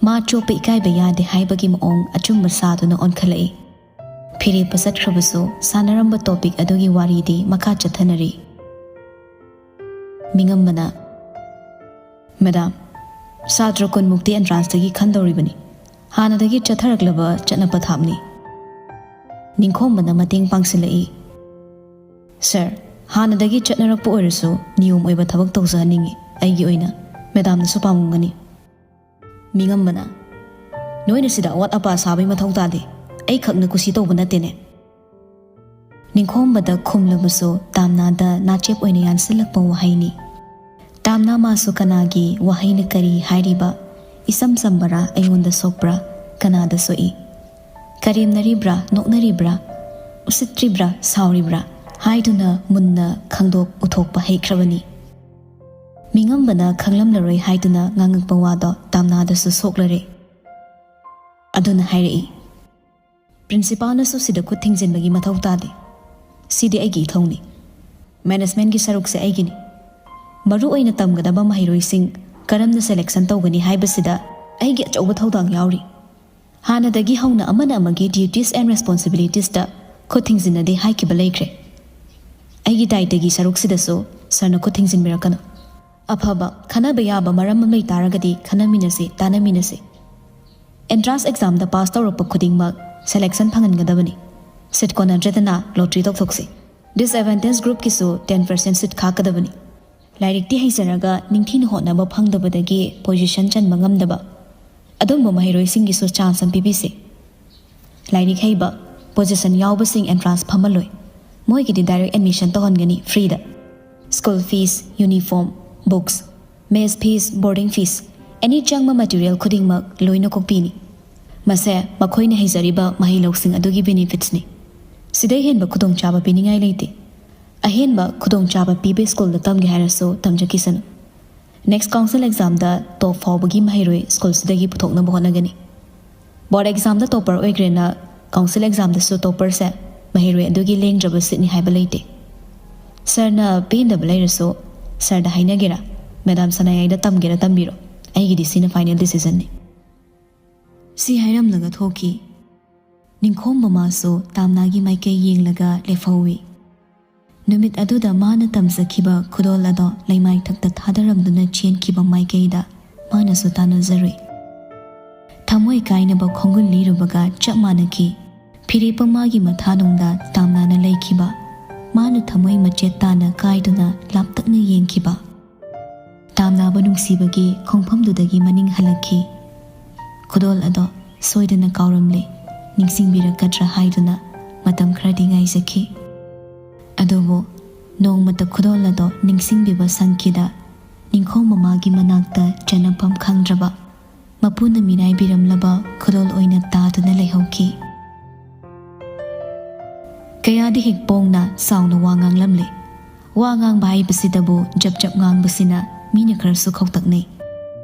ꯃꯥ ꯆꯣꯞꯄ ꯏꯀꯥꯏꯕ ꯌꯥꯗꯦ ꯍꯥꯏꯕꯒꯤ ꯃꯑꯣꯡ ꯑꯆꯨꯝꯕ ꯁꯥꯗꯨꯅ ꯑꯣꯟꯈꯠꯂꯛꯏ꯫ ꯐꯤꯔꯦꯞꯄ ꯆꯠꯈ꯭ꯔꯕꯁꯨ ꯁꯥꯟꯅꯔꯝꯕ ꯇꯣꯄꯤꯛ ꯑꯗꯨꯒꯤ ꯋꯥꯔꯤꯗꯤ ꯃꯈꯥ ꯆꯠꯊꯅꯔꯤ꯫ ꯃꯤꯉꯝꯕꯅ, "ꯃꯦꯗꯥꯝ, ꯁꯥꯇ꯭ꯔ ꯀꯨꯟꯃꯨꯛꯇꯤ ꯑꯦꯟꯇ꯭ꯔꯥꯟꯁꯇꯒꯤ ꯈꯟꯗꯧꯔꯤꯕꯅꯤ꯫ ꯍꯥꯟꯅꯗꯒꯤ ꯆꯠꯊꯔꯛꯂꯕ ꯆꯠꯅ ꯄꯊꯥꯞꯅꯤ꯫" ꯅꯤꯡꯈꯣꯝꯕꯅ ꯃꯇꯦꯡ ꯄꯥꯡꯁꯤꯜꯂꯛꯏ꯫ "ꯁꯥꯔ, ꯍꯥꯟꯅꯗꯒꯤ ꯆꯠꯅꯔꯛꯄ ꯑꯣꯏꯔꯁꯨ ꯅꯤꯌꯣꯝ ꯑꯣꯏꯕ ꯊꯕꯛ ꯇꯧꯖꯍꯟꯅꯤꯡꯏ꯫ ꯑꯩꯒꯤ ꯑꯣꯏꯅ ꯃꯦꯗꯥꯝꯅꯁꯨ ꯄꯥꯝꯂꯝꯒꯅꯤ꯫" ꯃꯤꯉꯝꯕꯅ, "ꯅꯣꯏꯅ ꯁꯤꯗ ꯑꯋꯥꯠ ꯑꯄꯥ ꯁꯥꯕꯒꯤ ꯃꯊꯧ ꯇꯥꯗꯦ꯫ ꯑꯩꯈꯛꯅ ꯀꯨꯁꯤ ꯇꯧꯕ ꯅꯠꯇꯦꯅꯦ꯫" ꯅꯤꯡꯈꯣꯝꯕꯗ ꯈꯨꯝꯂꯕꯁꯨ ꯇꯥꯝꯅꯥꯗ ꯅꯥꯆꯦꯞ ꯑꯣꯏꯅ ꯌꯥꯟꯁꯤꯜꯂꯛꯄ ꯋꯥꯍꯩꯅꯤ꯫ ꯇꯥꯝꯅꯥ ꯃꯥꯁꯨ ꯀꯅꯥꯒꯤ ꯋꯥꯍꯩꯅ ꯀꯔꯤ ꯍꯥꯏꯔꯤꯕ? ꯏꯆꯝ ꯆꯝꯕꯔꯥ, ꯑꯩꯉꯣꯟꯗ ꯁꯣꯛꯄ꯭ꯔꯥ, ꯀꯅꯥꯗ ꯁꯣꯛꯏ? ꯀꯔꯦꯝꯅꯔꯤꯕ꯭ꯔꯥ, ꯅꯣꯛꯅꯔꯤꯕ꯭ꯔꯥ, ꯎꯁꯤꯠꯇ꯭ꯔꯤꯕ꯭ꯔꯥ, ꯁꯥꯎꯔꯤꯕ꯭ꯔꯥ ꯍꯥꯏꯗꯨꯅ ꯃꯨꯟꯅ ꯈꯪꯗꯣꯛ ꯎꯊꯣꯛꯄ ꯍꯩꯈ꯭ꯔꯕꯅꯤ꯫ ꯃꯤꯉꯝꯕꯅ ꯈꯪꯂꯝꯂꯔꯣꯏ ꯍꯥꯏꯗꯨꯅ ꯉꯥꯡꯉꯛꯄ ꯋꯥꯗꯣ ꯇꯥꯝꯅꯥꯗꯁꯨ ꯁꯣꯛꯂꯔꯦ꯫ ꯑꯗꯨꯅ ꯍꯥꯏꯔꯛꯏ, "ꯄ꯭ꯔꯤꯟꯁꯤꯄꯥꯜꯅꯁꯨ ꯁꯤꯗ ꯈꯨꯠ ꯊꯤꯡꯖꯤꯟꯕꯒꯤ ꯃꯊꯧ ꯇꯥꯗꯦ꯫ ꯁꯤꯗꯤ ꯑꯩꯒꯤ ꯏꯊꯧꯅꯤ꯫ ꯃꯦꯅꯦꯖꯃꯦꯟꯒꯤ ꯁꯔꯨꯛꯁꯦ ꯑꯩꯒꯤꯅꯤ꯫ ꯃꯔꯨ ꯑꯣꯏꯅ ꯇꯝꯒꯗꯕ ꯃꯍꯩꯔꯣꯏꯁꯤꯡ ꯀꯔꯝꯅ ꯁꯦꯂꯦꯛꯁꯟ ꯇꯧꯒꯅꯤ ꯍꯥꯏꯕꯁꯤꯗ ꯑꯩꯒꯤ ꯑꯆꯧꯕ ꯊꯧꯗꯥꯡ ꯌꯥꯎꯔꯤ꯫ ꯍꯥꯟꯅꯗꯒꯤ ꯍꯧꯅ ꯑꯃꯅ ꯑꯃꯒꯤ duties and responsibilitiesꯇ ꯈꯨꯠ ꯊꯤꯡꯖꯤꯟꯅꯗꯦ ꯍꯥꯏꯈꯤꯕ ꯂꯩꯈ꯭ꯔꯦ꯫ ꯑꯩꯒꯤ ꯗꯥꯏꯇꯒꯤ ꯁꯔꯨꯛꯁꯤꯗꯁꯨ ꯁꯥꯔꯅ ꯈꯨꯠ ꯊꯤꯡꯖꯤꯟꯕꯤꯔꯛꯀꯅꯨ꯫ ꯑꯐꯕ, ꯈꯟꯅꯕ ꯌꯥꯕ ꯃꯔꯝ ꯑꯃ ꯂꯩ ꯇꯥꯔꯒꯗꯤ ꯈꯟꯅꯃꯤꯟꯅꯁꯤ, ꯇꯥꯟꯅꯃꯤꯟꯅꯁꯤ꯫ ꯑꯦꯟꯇ꯭ꯔꯥꯟꯁ ꯑꯦꯛꯖꯥꯝꯗ ꯄꯥꯁ ꯇꯧꯔꯛꯄ ꯈꯨꯗꯤꯡꯃꯛ ꯁꯦꯂꯦꯛꯁꯟ ꯐꯪꯍꯟꯒꯗꯕꯅꯤ꯫ ꯁꯤꯠ ꯀꯣꯟꯅꯗ꯭ꯔꯦꯗꯅ ꯂꯣꯇ꯭ꯔꯤ ꯇꯧꯊꯣꯛꯁꯤ꯫ ꯗꯤꯁꯑꯦꯗꯚꯥꯟꯇꯦꯖ ꯒ꯭ꯔꯨꯞꯀꯤꯁꯨ ten percent ꯁꯤꯠ ꯈꯥꯛꯀꯗꯕꯅꯤ꯫ ꯂꯥꯏꯔꯤꯛꯇꯤ ꯍꯩꯖꯔꯒ ꯅꯤꯡꯊꯤꯅ ꯍꯣꯠꯅꯕ ꯐꯪꯗꯕꯗꯒꯤ ꯄꯣꯖꯤꯁꯟ ꯆꯟꯕ ꯉꯝꯗꯕ, ꯑꯗꯨꯝꯕ ꯃꯍꯩꯔꯣꯏꯁꯤꯡꯒꯤꯁꯨ ꯆꯥꯟꯁ ꯑꯃ ꯄꯤꯕꯤꯁꯤ꯫ ꯂꯥꯏꯔꯤꯛ ꯍꯩꯕ, ꯄꯣꯖꯤꯁꯟ ꯌꯥꯎꯕꯁꯤꯡ ꯑꯦꯟꯇ꯭ꯔꯥꯟꯁ ꯐꯝꯍꯜꯂꯣꯏ꯫ ꯃꯣꯏꯒꯤꯗꯤ ꯗꯥꯏꯔꯦꯛ ꯑꯦꯗꯃꯤꯁꯟ ꯇꯧꯍꯟꯒꯅꯤ ꯐ꯭ꯔꯤꯗ꯫ ꯁ꯭ꯀꯨꯜ ꯐꯤꯁ, ꯌꯨꯅꯤꯐꯣꯔꯝ, ꯕꯨꯛꯁ, ꯃꯦꯁ ꯐꯤꯁ, ꯕꯣꯔꯗꯤꯡ ꯐꯤꯁ, ꯑꯦꯅꯤ ꯆꯪꯕ ꯃꯦꯇꯤꯔꯤꯌꯦꯜ ꯈꯨꯗꯤꯡꯃꯛ ꯂꯣꯏꯅ ꯀꯣꯛꯄꯤꯅꯤ꯫ ꯃꯁꯦ ꯃꯈꯣꯏꯅ ꯍꯩꯖꯔꯤꯕ ꯃꯍꯩ ꯂꯧꯁꯤꯡ ꯑꯗꯨꯒꯤ ꯕꯦꯅꯤꯐꯤꯠꯁꯅꯤ꯫ ꯁꯤꯗꯩ ꯍꯦꯟꯕ ꯈꯨꯗꯣꯡꯆꯥꯕ ꯄꯤꯅꯤꯡꯉꯥꯏ ꯂꯩꯇꯦ꯫ ꯑꯍꯦꯟꯕ ꯈꯨꯗꯣꯡꯆꯥꯕ ꯄꯤꯕ ꯁ꯭ꯀꯨꯜꯗ ꯇꯝꯒꯦ ꯍꯥꯏꯔꯁꯨ ꯇꯝꯖꯈꯤꯁꯅꯨ꯫ ꯅꯦꯛꯁ ꯀꯥꯎꯟꯁꯤꯜ ꯑꯦꯛꯖꯥꯝꯗ ꯇꯣꯞ ꯐꯥꯎꯕꯒꯤ ꯃꯍꯩꯔꯣꯏ ꯁ꯭ꯀꯨꯜꯁꯤꯗꯒꯤ ꯄꯨꯊꯣꯛꯅꯕ ꯍꯣꯠꯅꯒꯅꯤ꯫ ꯕꯣꯔꯗ ꯑꯦꯛꯖꯥꯝꯗ ꯇꯣꯞꯄꯔ ꯑꯣꯏꯈ꯭ꯔꯦꯅ ꯀꯥꯎꯟꯁꯤꯜ ꯑꯦꯛꯖꯥꯝꯗꯁꯨ ꯇꯣꯞꯄꯔꯁꯦ ꯃꯍꯩꯔꯣꯏ ꯑꯗꯨꯒꯤ ꯂꯦꯡꯗ꯭ꯔꯕ ꯁꯤꯠꯅꯤ ꯍꯥꯏꯕ ꯂꯩꯇꯦ꯫ ꯁꯥꯔꯅ ꯄꯦꯟꯗꯕ ꯂꯩꯔꯁꯨ ꯁꯥꯔꯗ ꯍꯥꯏꯅꯒꯦꯔꯥ, ꯃꯦꯗꯥꯝ ꯁꯅꯥꯌꯥꯏꯗ ꯇꯝꯒꯦꯔꯥ ꯇꯝꯕꯤꯔꯣ, ꯑꯩꯒꯤꯗꯤ ꯁꯤꯅ ꯐꯥꯏꯅꯦꯜ ꯗꯤꯁꯤꯖꯟꯅꯤ꯫ ꯁꯤ ꯍꯥꯏꯔꯝꯂꯒ ꯊꯣꯛꯈꯤ꯫ ꯅꯤꯡꯈꯣꯝꯕ ꯃꯥꯁꯨ ꯇꯥꯝꯅꯥꯒꯤ ꯃꯥꯏꯀꯩ ꯌꯦꯡꯂꯒ ꯂꯦꯞꯍꯧꯏ꯫ ꯅꯨꯃꯤꯠ ꯑꯗꯨꯗ ꯃꯥꯅ ꯇꯝꯖꯈꯤꯕ ꯈꯨꯗꯣꯜ ꯑꯗꯣ ꯂꯩꯃꯥꯏꯊꯛꯇ ꯊꯥꯗꯔꯝꯗꯨꯅ ꯆꯦꯟꯈꯤꯕ ꯃꯥꯏꯀꯩꯗ ꯃꯥꯅꯁꯨ ꯇꯥꯟꯅꯖꯔꯨꯏ꯫ ꯊꯃꯣꯏ ꯀꯥꯏꯅꯕ ꯈꯣꯡꯒꯨꯜ ꯂꯤꯔꯨꯕꯒ ꯆꯞ ꯃꯥꯟꯅꯈꯤ꯫ ꯐꯤꯔꯦꯞꯄ ꯃꯥꯒꯤ ꯃꯊꯥꯅꯨꯡꯗ ꯇꯥꯝꯅꯥꯅ ꯂꯩꯈꯤꯕ, ꯃꯥꯅ ꯊꯃꯣꯏ ꯃꯆꯦꯠ ꯇꯥꯅ ꯀꯥꯏꯗꯨꯅ ꯂꯥꯞꯇꯛꯅ ꯌꯦꯡꯈꯤꯕ꯫ ꯇꯥꯝꯅꯥꯕꯨ ꯅꯨꯡꯁꯤꯕꯒꯤ ꯈꯣꯡꯐꯝꯗꯨꯗꯒꯤ ꯃꯅꯤꯡ ꯍꯜꯂꯛꯈꯤ꯫ ꯈꯨꯗꯣꯜ ꯑꯗꯣ ꯁꯣꯏꯗꯅ ꯀꯥꯎꯔꯝꯂꯦ, ꯅꯤꯡꯁꯤꯡꯕꯤꯔꯛꯀꯗ꯭ꯔꯥ ꯍꯥꯏꯗꯨꯅ ꯃꯇꯝ ꯈꯔꯗꯤ ꯉꯥꯏꯖꯈꯤ꯫ ꯑꯗꯨꯕꯨ ꯅꯣꯡꯃꯇ ꯈꯨꯗꯣꯜ ꯑꯗꯣ ꯅꯤꯡꯁꯤꯡꯕꯤꯕ ꯁꯪꯈꯤꯗ, ꯅꯤꯡꯈꯣꯝ ꯃꯃꯥꯒꯤ ꯃꯅꯥꯛꯇ ꯆꯅꯐꯝ ꯈꯪꯗ꯭ꯔꯕ, ꯃꯄꯨꯅ ꯃꯤꯔꯥꯏꯕꯤꯔꯝꯂꯕ ꯈꯨꯗꯣꯜ ꯑꯣꯏꯅ ꯇꯥꯗꯨꯅ ꯂꯩꯍꯧꯈꯤ꯫ ꯀꯌꯥꯗꯤ ꯍꯦꯛ ꯄꯣꯡꯅ ꯆꯥꯎꯅ ꯋꯥ ꯉꯥꯡꯂꯝꯂꯦ꯫ ꯋꯥ ꯉꯥꯡꯕ ꯍꯥꯏꯕꯁꯤꯗꯕꯨ ꯖꯞ ꯖꯞ ꯉꯥꯡꯕꯁꯤꯅ ꯃꯤꯅ ꯈꯔꯁꯨ ꯈꯧꯇꯛꯅꯩ꯫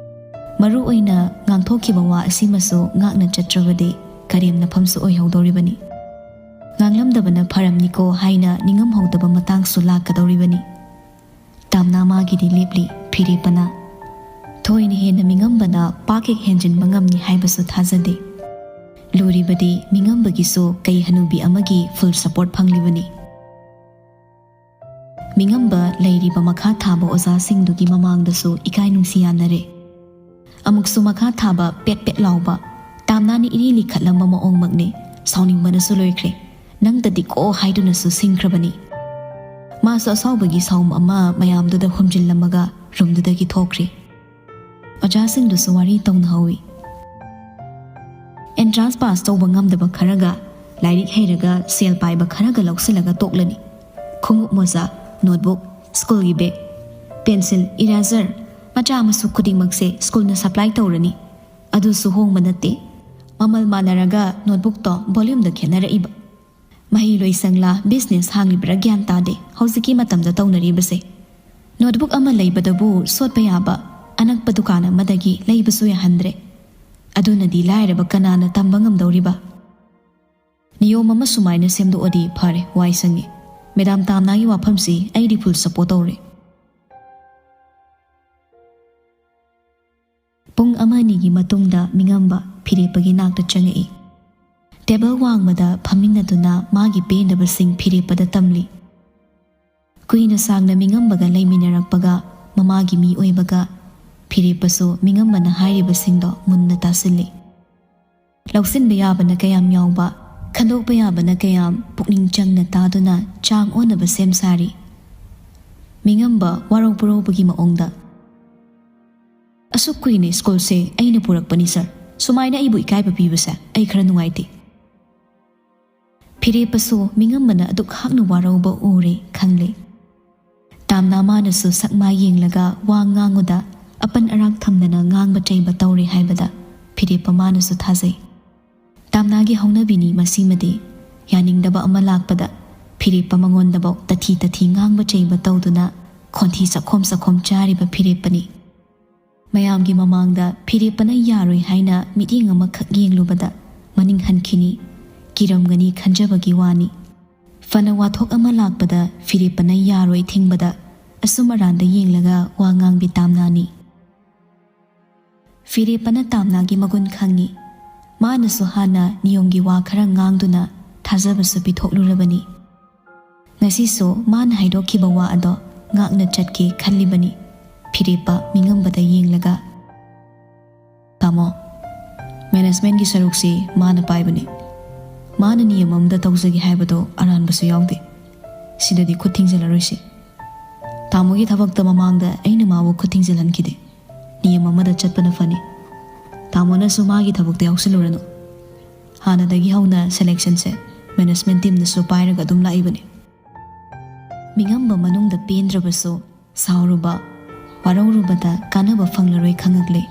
ꯃꯔꯨ ꯑꯣꯏꯅ ꯉꯥꯡꯊꯣꯛꯈꯤꯕ ꯋꯥ ꯑꯁꯤꯃꯁꯨ ꯉꯥꯛꯅ ꯆꯠꯇ꯭ꯔꯕꯗꯤ ꯀꯔꯦꯝꯅꯐꯝꯁꯨ ꯑꯣꯏꯍꯧꯗꯧꯔꯤꯕꯅꯤ꯫ ꯉꯥꯡꯂꯝꯗꯕꯅ ꯐꯔꯝꯅꯤꯀꯣ ꯍꯥꯏꯅ ꯅꯤꯡꯉꯝꯍꯧꯗꯕ ꯃꯇꯥꯡꯁꯨ ꯂꯥꯛꯀꯗꯧꯔꯤꯕꯅꯤ꯫ ꯇꯥꯝꯅꯥ ꯃꯥꯒꯤꯗꯤ ꯂꯦꯞꯂꯤ ꯐꯤꯔꯦꯞꯄꯅ꯫ ꯊꯣꯏꯅ ꯍꯦꯟꯅ ꯃꯤꯉꯝꯕꯅ ꯄꯥꯛ ꯍꯦꯛ ꯍꯦꯟꯖꯤꯟꯕ ꯉꯝꯅꯤ ꯍꯥꯏꯕꯁꯨ ꯊꯥꯖꯗꯦ꯫ ꯂꯨꯔꯤꯕꯗꯤ ꯃꯤꯉꯝꯕꯒꯤꯁꯨ ꯀꯩ ꯍꯅꯨꯕꯤ ꯑꯃꯒꯤ ꯐꯨꯜ ꯁꯄꯣꯔꯠ ꯐꯪꯂꯤꯕꯅꯤ꯫ ꯃꯤꯉꯝꯕ ꯂꯩꯔꯤꯕ ꯃꯈꯥ ꯊꯥꯕ ꯑꯣꯖꯥꯁꯤꯡꯗꯨꯒꯤ ꯃꯃꯥꯡꯗꯁꯨ ꯏꯀꯥꯏ ꯅꯨꯡꯁꯤ ꯌꯥꯅꯔꯦ꯫ ꯑꯃꯨꯛꯁꯨ ꯃꯈꯥ ꯊꯥꯕ ꯄꯦꯠ ꯄꯦꯠ ꯂꯥꯎꯕ, ꯇꯥꯝꯅꯥꯅ ꯏꯔꯤ ꯂꯤꯈꯠꯂꯝꯕ ꯃꯑꯣꯡꯃꯛꯅꯤ꯫ ꯁꯥꯎꯅꯤꯡꯕꯅꯁꯨ ꯂꯣꯏꯈ꯭ꯔꯦ꯫ "ꯅꯪꯇꯗꯤ ꯀꯣ" ꯍꯥꯏꯗꯨꯅꯁꯨ ꯁꯤꯡꯈ꯭ꯔꯕꯅꯤ꯫ ꯃꯥꯁꯨ ꯑꯁꯥꯎꯕꯒꯤ ꯁꯥꯎꯝ ꯑꯃ ꯃꯌꯥꯝꯗꯨꯗ ꯍꯨꯝꯖꯤꯜꯂꯝꯃꯒ ꯔꯨꯝꯗꯨꯗꯒꯤ ꯊꯣꯛꯈ꯭ꯔꯦ꯫ ꯑꯣꯖꯥꯁꯤꯡꯗꯨꯁꯨ ꯋꯥꯔꯤ ꯇꯧꯅꯍꯧꯏ꯫ ꯑꯦꯟꯇ꯭ꯔꯥꯟꯁ ꯄꯥꯁ ꯇꯧꯕ ꯉꯝꯗꯕ ꯈꯔꯒ, ꯂꯥꯏꯔꯤꯛ ꯍꯩꯔꯒ ꯁꯦꯜ ꯄꯥꯏꯕ ꯈꯔꯒ ꯂꯧꯁꯤꯜꯂꯒ ꯇꯣꯛꯂꯅꯤ꯫ ꯈꯣꯡꯎꯞ ꯃꯣꯖꯥ, ꯅꯣꯠꯕꯨꯛ, ꯁ꯭ꯀꯨꯜꯒꯤ ꯕꯦꯒ, ꯄꯦꯟꯁꯤꯜ, ꯏꯔꯦꯖꯔ, ꯃꯆꯥ ꯃꯁꯨ ꯈꯨꯗꯤꯡꯃꯛꯁꯦ ꯁ꯭ꯀꯨꯜꯅ ꯁꯄ꯭ꯂꯥꯏ ꯇꯧꯔꯅꯤ꯫ ꯑꯗꯨꯁꯨ ꯍꯣꯡꯕ ꯅꯠꯇꯦ꯫ ꯃꯃꯜ ꯃꯥꯟꯅꯔꯒ ꯅꯣꯠꯕꯨꯛꯇꯣ ꯚꯣꯂ꯭ꯌꯨꯝꯗ ꯈꯦꯠꯅꯔꯛꯏꯕ꯫ ꯃꯍꯩ ꯂꯣꯏꯁꯪꯂꯥ ꯕꯤꯖꯤꯅꯦꯁ ꯍꯥꯡꯂꯤꯕ꯭ꯔꯥ ꯒ꯭ꯌꯥꯟ ꯇꯥꯗꯦ ꯍꯧꯖꯤꯛꯀꯤ ꯃꯇꯝꯗ ꯇꯧꯅꯔꯤꯕꯁꯦ꯫ ꯅꯣꯠꯕꯨꯛ ꯑꯃ ꯂꯩꯕꯗꯕꯨ ꯁꯣꯠꯄ ꯌꯥꯕ ꯑꯅꯛꯄ ꯗꯨꯀꯥꯟ ꯑꯃꯗꯒꯤ ꯂꯩꯕꯁꯨ ꯌꯥꯍꯟꯗ꯭ꯔꯦ꯫ ꯑꯗꯨꯅꯗꯤ ꯂꯥꯏꯔꯕ ꯀꯅꯥꯅ ꯇꯝꯕ ꯉꯝꯗꯧꯔꯤꯕ? ꯅꯤꯌꯣꯝ ꯑꯃ ꯁꯨꯃꯥꯏꯅ ꯁꯦꯝꯗꯣꯛꯑꯗꯤ ꯐꯔꯦ, ꯋꯥꯏ ꯁꯪꯉꯦ꯫ ꯃꯦꯗꯥꯝ ꯇꯥꯝꯅꯥꯒꯤ ꯋꯥꯐꯝꯁꯤ ꯑꯩꯗꯤ ꯐꯨꯜ ꯁꯄꯣꯔꯠ ꯇꯧꯔꯦ꯫ ꯄꯨꯡ ꯑꯃ ꯑꯅꯤꯒꯤ ꯃꯇꯨꯡꯗ ꯃꯤꯉꯝꯕ ꯐꯤꯔꯦꯞꯄꯒꯤ ꯅꯥꯛꯇ ꯆꯪꯉꯛꯏ꯫ ꯇꯦꯕꯜ ꯋꯥꯡꯃꯗ ꯐꯝꯃꯤꯟꯅꯗꯨꯅ ꯃꯥꯒꯤ ꯄꯦꯟꯗꯕꯁꯤꯡ ꯐꯤꯔꯦꯞꯄꯗ ꯇꯝꯂꯤ꯫ ꯀꯨꯏꯅ ꯁꯥꯡꯅ ꯃꯤꯉꯝꯕꯒ ꯂꯩꯃꯤꯟꯅꯔꯛꯄꯒ ꯃꯃꯥꯒꯤ ꯃꯤ ꯑꯣꯏꯕꯒ ꯐꯤꯔꯦꯞꯄꯁꯨ ꯃꯤꯉꯝꯕꯅ ꯍꯥꯏꯔꯤꯕꯁꯤꯡꯗꯣ ꯃꯨꯟꯅ ꯇꯥꯁꯤꯜꯂꯤ꯫ ꯂꯧꯁꯤꯟꯕ ꯌꯥꯕꯅ ꯀꯌꯥꯝ ꯌꯥꯎꯕ, ꯈꯟꯗꯣꯛꯄ ꯌꯥꯕꯅ ꯀꯌꯥꯝ ꯄꯨꯛꯅꯤꯡ ꯆꯪꯅ ꯇꯥꯗꯨꯅ ꯆꯥꯡ ꯑꯣꯟꯅꯕ ꯁꯦꯝ ꯁꯥꯔꯤ꯫ ꯃꯤꯉꯝꯕ ꯋꯥꯔꯧ ꯄꯨꯔꯧꯕꯒꯤ ꯃꯑꯣꯡꯗ, "ꯑꯁꯨꯛ ꯀꯨꯏꯅ ꯁ꯭ꯀꯨꯜꯁꯦ ꯑꯩꯅ ꯄꯨꯔꯛꯄꯅꯤ ꯁꯥꯔ, ꯁꯨꯃꯥꯏꯅ ꯑꯩꯕꯨ ꯏꯀꯥꯏꯕ ꯄꯤꯕꯁꯦ ꯑꯩ ꯈꯔ ꯅꯨꯡꯉꯥꯏꯇꯦ꯫" ꯐꯤꯔꯦꯞꯄꯁꯨ ꯃꯤꯉꯝꯕꯅ ꯑꯗꯨꯛ ꯍꯥꯛꯅ ꯋꯥꯔꯧꯕ ꯎꯔꯦ ꯈꯪꯂꯦ꯫ ꯇꯥꯝꯅꯥ ꯃꯥꯅꯁꯨ ꯁꯛ ꯃꯥꯏ ꯌꯦꯡꯂꯒ ꯋꯥ ꯉꯥꯡꯉꯨꯗ ꯑꯄꯟ ꯑꯔꯥꯛ ꯊꯝꯗꯅ ꯉꯥꯡꯕ ꯆꯩꯕ ꯇꯧꯔꯦ ꯍꯥꯏꯕꯗ ꯐꯤꯔꯦꯞꯄ ꯃꯥꯅꯁꯨ ꯊꯥꯖꯩ꯫ ꯇꯥꯝꯅꯥꯒꯤ ꯍꯧꯅꯕꯤꯅꯤ ꯃꯁꯤꯃꯗꯤ꯫ ꯌꯥꯅꯤꯡꯗꯕ ꯑꯃ ꯂꯥꯛꯄꯗ ꯐꯤꯔꯦꯞꯄ ꯃꯉꯣꯟꯗꯐꯥꯎ ꯇꯊꯤ ꯇꯊꯤ ꯉꯥꯡꯕ ꯆꯩꯕ ꯇꯧꯗꯨꯅ ꯈꯣꯟꯊꯤ ꯆꯈꯣꯝ ꯆꯈꯣꯝ ꯆꯥꯔꯤꯕ ꯐꯤꯔꯦꯞꯄꯅꯤ꯫ ꯃꯌꯥꯝꯒꯤ ꯃꯃꯥꯡꯗ ꯐꯤꯔꯦꯞꯄꯅ ꯌꯥꯔꯣꯏ ꯍꯥꯏꯅ ꯃꯤꯠꯌꯦꯡ ꯑꯃꯈꯛ ꯌꯦꯡꯂꯨꯕꯗ ꯃꯅꯤꯡ ꯍꯟꯈꯤꯅꯤ, ꯀꯤꯔꯝꯒꯅꯤ ꯈꯟꯖꯕꯒꯤ ꯋꯥꯅꯤ꯫ ꯐꯅ ꯋꯥꯊꯣꯛ ꯑꯃ ꯂꯥꯛꯄꯗ ꯐꯤꯔꯦꯞꯄꯅ ꯌꯥꯔꯣꯏ ꯊꯤꯡꯕꯗ ꯑꯁꯨꯝ ꯑꯔꯥꯟꯗ ꯌꯦꯡꯂꯒ ꯋꯥ ꯉꯥꯡꯕꯤ ꯇꯥꯝꯅꯥꯅꯤ꯫ ꯐꯤꯔꯦꯞꯄꯅ ꯇꯥꯝꯅꯥꯒꯤ ꯃꯒꯨꯟ ꯈꯪꯉꯤ꯫ ꯃꯥꯅꯁꯨ ꯍꯥꯟꯅ ꯅꯤꯌꯣꯝꯒꯤ ꯋꯥ ꯈꯔ ꯉꯥꯡꯗꯨꯅ ꯊꯥꯖꯕꯁꯨ ꯄꯤꯊꯣꯛꯂꯨꯔꯕꯅꯤ꯫ ꯉꯁꯤꯁꯨ ꯃꯥꯅ ꯍꯥꯏꯗꯣꯛꯈꯤꯕ ꯋꯥ ꯑꯗꯣ ꯉꯥꯛꯅ ꯆꯠꯀꯦ ꯈꯜꯂꯤꯕꯅꯤ꯫ ꯐꯤꯔꯦꯞꯄ ꯃꯤꯉꯝꯕꯗ ꯌꯦꯡꯂꯒ, "ꯇꯥꯃꯣ, ꯃꯦꯅꯦꯖꯃꯦꯟꯒꯤ ꯁꯔꯨꯛꯁꯤ ꯃꯥꯅ ꯄꯥꯏꯕꯅꯤ꯫ ꯃꯥꯅ ꯅꯤꯌꯝ ꯑꯃꯗ ꯇꯧꯖꯒꯦ ꯍꯥꯏꯕꯗꯣ ꯑꯔꯥꯟꯕꯁꯨ ꯌꯥꯎꯗꯦ꯫ ꯁꯤꯗꯗꯤ ꯈꯨꯠ ꯊꯤꯡꯖꯤꯜꯂꯔꯣꯏꯁꯤ꯫ ꯇꯥꯃꯣꯒꯤ ꯊꯕꯛꯇ ꯃꯃꯥꯡꯗ ꯑꯩꯅ ꯃꯥꯕꯨ ꯈꯨꯠ ꯊꯤꯡꯖꯤꯜꯍꯟꯈꯤꯗꯦ꯫ ꯅꯤꯌꯝ ꯑꯃꯗ ꯆꯠꯄꯅ ꯐꯅꯤ꯫ ꯇꯥꯃꯣꯅꯁꯨ ꯃꯥꯒꯤ ꯊꯕꯛꯇ ꯌꯥꯎꯁꯤꯜꯂꯨꯔꯅꯨ꯫ ꯍꯥꯟꯅꯗꯒꯤ ꯍꯧꯅ ꯁꯦꯂꯦꯛꯁꯟꯁꯦ ꯃꯦꯅꯦꯖꯃꯦꯟ ꯇꯤꯝꯅꯁꯨ ꯄꯥꯏꯔꯒ ꯑꯗꯨꯝ ꯂꯥꯛꯏꯕꯅꯤ꯫" ꯃꯤꯉꯝꯕ ꯃꯅꯨꯡꯗ ꯄꯦꯟꯗ꯭ꯔꯕꯁꯨ, ꯁꯥꯎꯔꯨꯕ, ꯋꯥꯔꯧꯔꯨꯕꯗ ꯀꯥꯟꯅꯕ ꯐꯪꯂꯔꯣꯏ ꯈꯪꯉꯛꯂꯦ꯫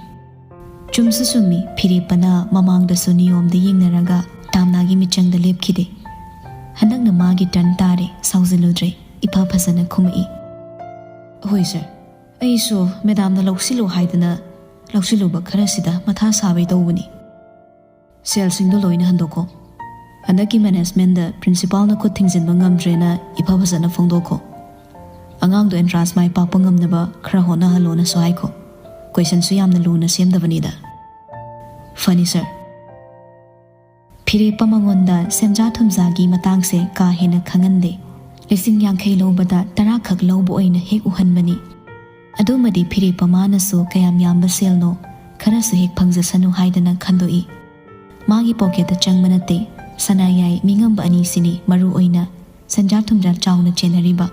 ꯆꯨꯝꯁꯨ ꯆꯨꯝꯃꯤ, ꯐꯤꯔꯦꯞꯄꯅ ꯃꯃꯥꯡꯗꯁꯨ ꯅꯤꯌꯣꯝꯗ ꯌꯦꯡꯅꯔꯒ ꯇꯥꯝꯅꯥꯒꯤ ꯃꯤꯆꯪꯗ ꯂꯦꯞꯈꯤꯗꯦ꯫ ꯍꯟꯗꯛꯅ ꯃꯥꯒꯤ ꯇꯔꯟ ꯇꯥꯔꯦ, ꯁꯥꯎꯖꯤꯜꯂꯨꯗ꯭ꯔꯦ, ꯏꯐ ꯐꯖꯅ ꯈꯨꯝꯃꯛꯏ꯫ "ꯍꯣꯏ ꯁꯥꯔ, ꯑꯩꯁꯨ ꯃꯦꯗꯥꯝꯅ ꯂꯧꯁꯤꯜꯂꯨ ꯍꯥꯏꯗꯅ ꯂꯧꯁꯤꯜꯂꯨꯕ ꯈꯔꯁꯤꯗ ꯃꯊꯥ ꯁꯥꯕꯩ ꯇꯧꯕꯅꯤ꯫ ꯁꯦꯜꯁꯤꯡꯗꯣ ꯂꯣꯏꯅ ꯍꯟꯗꯣꯛꯈꯣ꯫ ꯍꯟꯗꯛꯀꯤ ꯃꯦꯅꯦꯖꯃꯦꯟꯗ ꯄ꯭ꯔꯤꯟꯁꯤꯄꯥꯜꯅ ꯈꯨꯠ ꯊꯤꯡꯖꯤꯟꯕ ꯉꯝꯗ꯭ꯔꯦꯅ ꯏꯐ ꯐꯖꯅ ꯐꯣꯡꯗꯣꯛꯈꯣ꯫ ꯑꯉꯥꯡꯗꯣ ꯑꯦꯟꯇ꯭ꯔꯥꯟꯁ ꯃꯥꯏ ꯄꯥꯛꯄ ꯉꯝꯅꯕ ꯈꯔ ꯍꯣꯠꯅꯍꯜꯂꯣꯅꯁꯨ ꯍꯥꯏꯈꯣ꯫ ꯀꯣꯏꯁꯟꯁꯨ ꯌꯥꯝꯅ ꯂꯨꯅ ꯁꯦꯝꯗꯕꯅꯤꯗ꯫" "ꯐꯅꯤ ꯁꯥꯔ꯫" ꯐꯤꯔꯦꯞꯄ ꯃꯉꯣꯟꯗ ꯁꯦꯟꯖꯥ ꯊꯨꯝꯖꯥꯒꯤ ꯃꯇꯥꯡꯁꯦ ꯀꯥ ꯍꯦꯟꯅ ꯈꯪꯍꯟꯗꯦ꯫ ꯂꯤꯁꯤꯡ ꯌꯥꯡꯈꯩ ꯂꯧꯕꯗ ꯇꯔꯥꯈꯛ ꯂꯧꯕ ꯑꯣꯏꯅ ꯍꯦꯛ ꯎꯍꯟꯕꯅꯤ꯫ ꯑꯗꯨꯃꯗꯤ ꯐꯤꯔꯦꯞꯄ ꯃꯥꯅꯁꯨ ꯀꯌꯥꯝ ꯌꯥꯝꯕ ꯁꯦꯜꯅꯣ ꯈꯔꯁꯨ ꯍꯦꯛ ꯐꯪꯖꯁꯅꯨ ꯍꯥꯏꯗꯅ ꯈꯟꯗꯣꯛꯏ꯫ ꯃꯥꯒꯤ ꯄꯣꯀꯦꯠꯇ ꯆꯪꯕ ꯅꯠꯇꯦ, ꯁꯅꯥꯌꯥꯏ ꯃꯤꯉꯝꯕ ꯑꯅꯤꯁꯤꯅꯤ ꯃꯔꯨ ꯑꯣꯏꯅ ꯁꯦꯟꯖꯥ ꯊꯨꯝꯖꯥ ꯆꯥꯎꯅ ꯆꯦꯟꯅꯔꯤꯕ꯫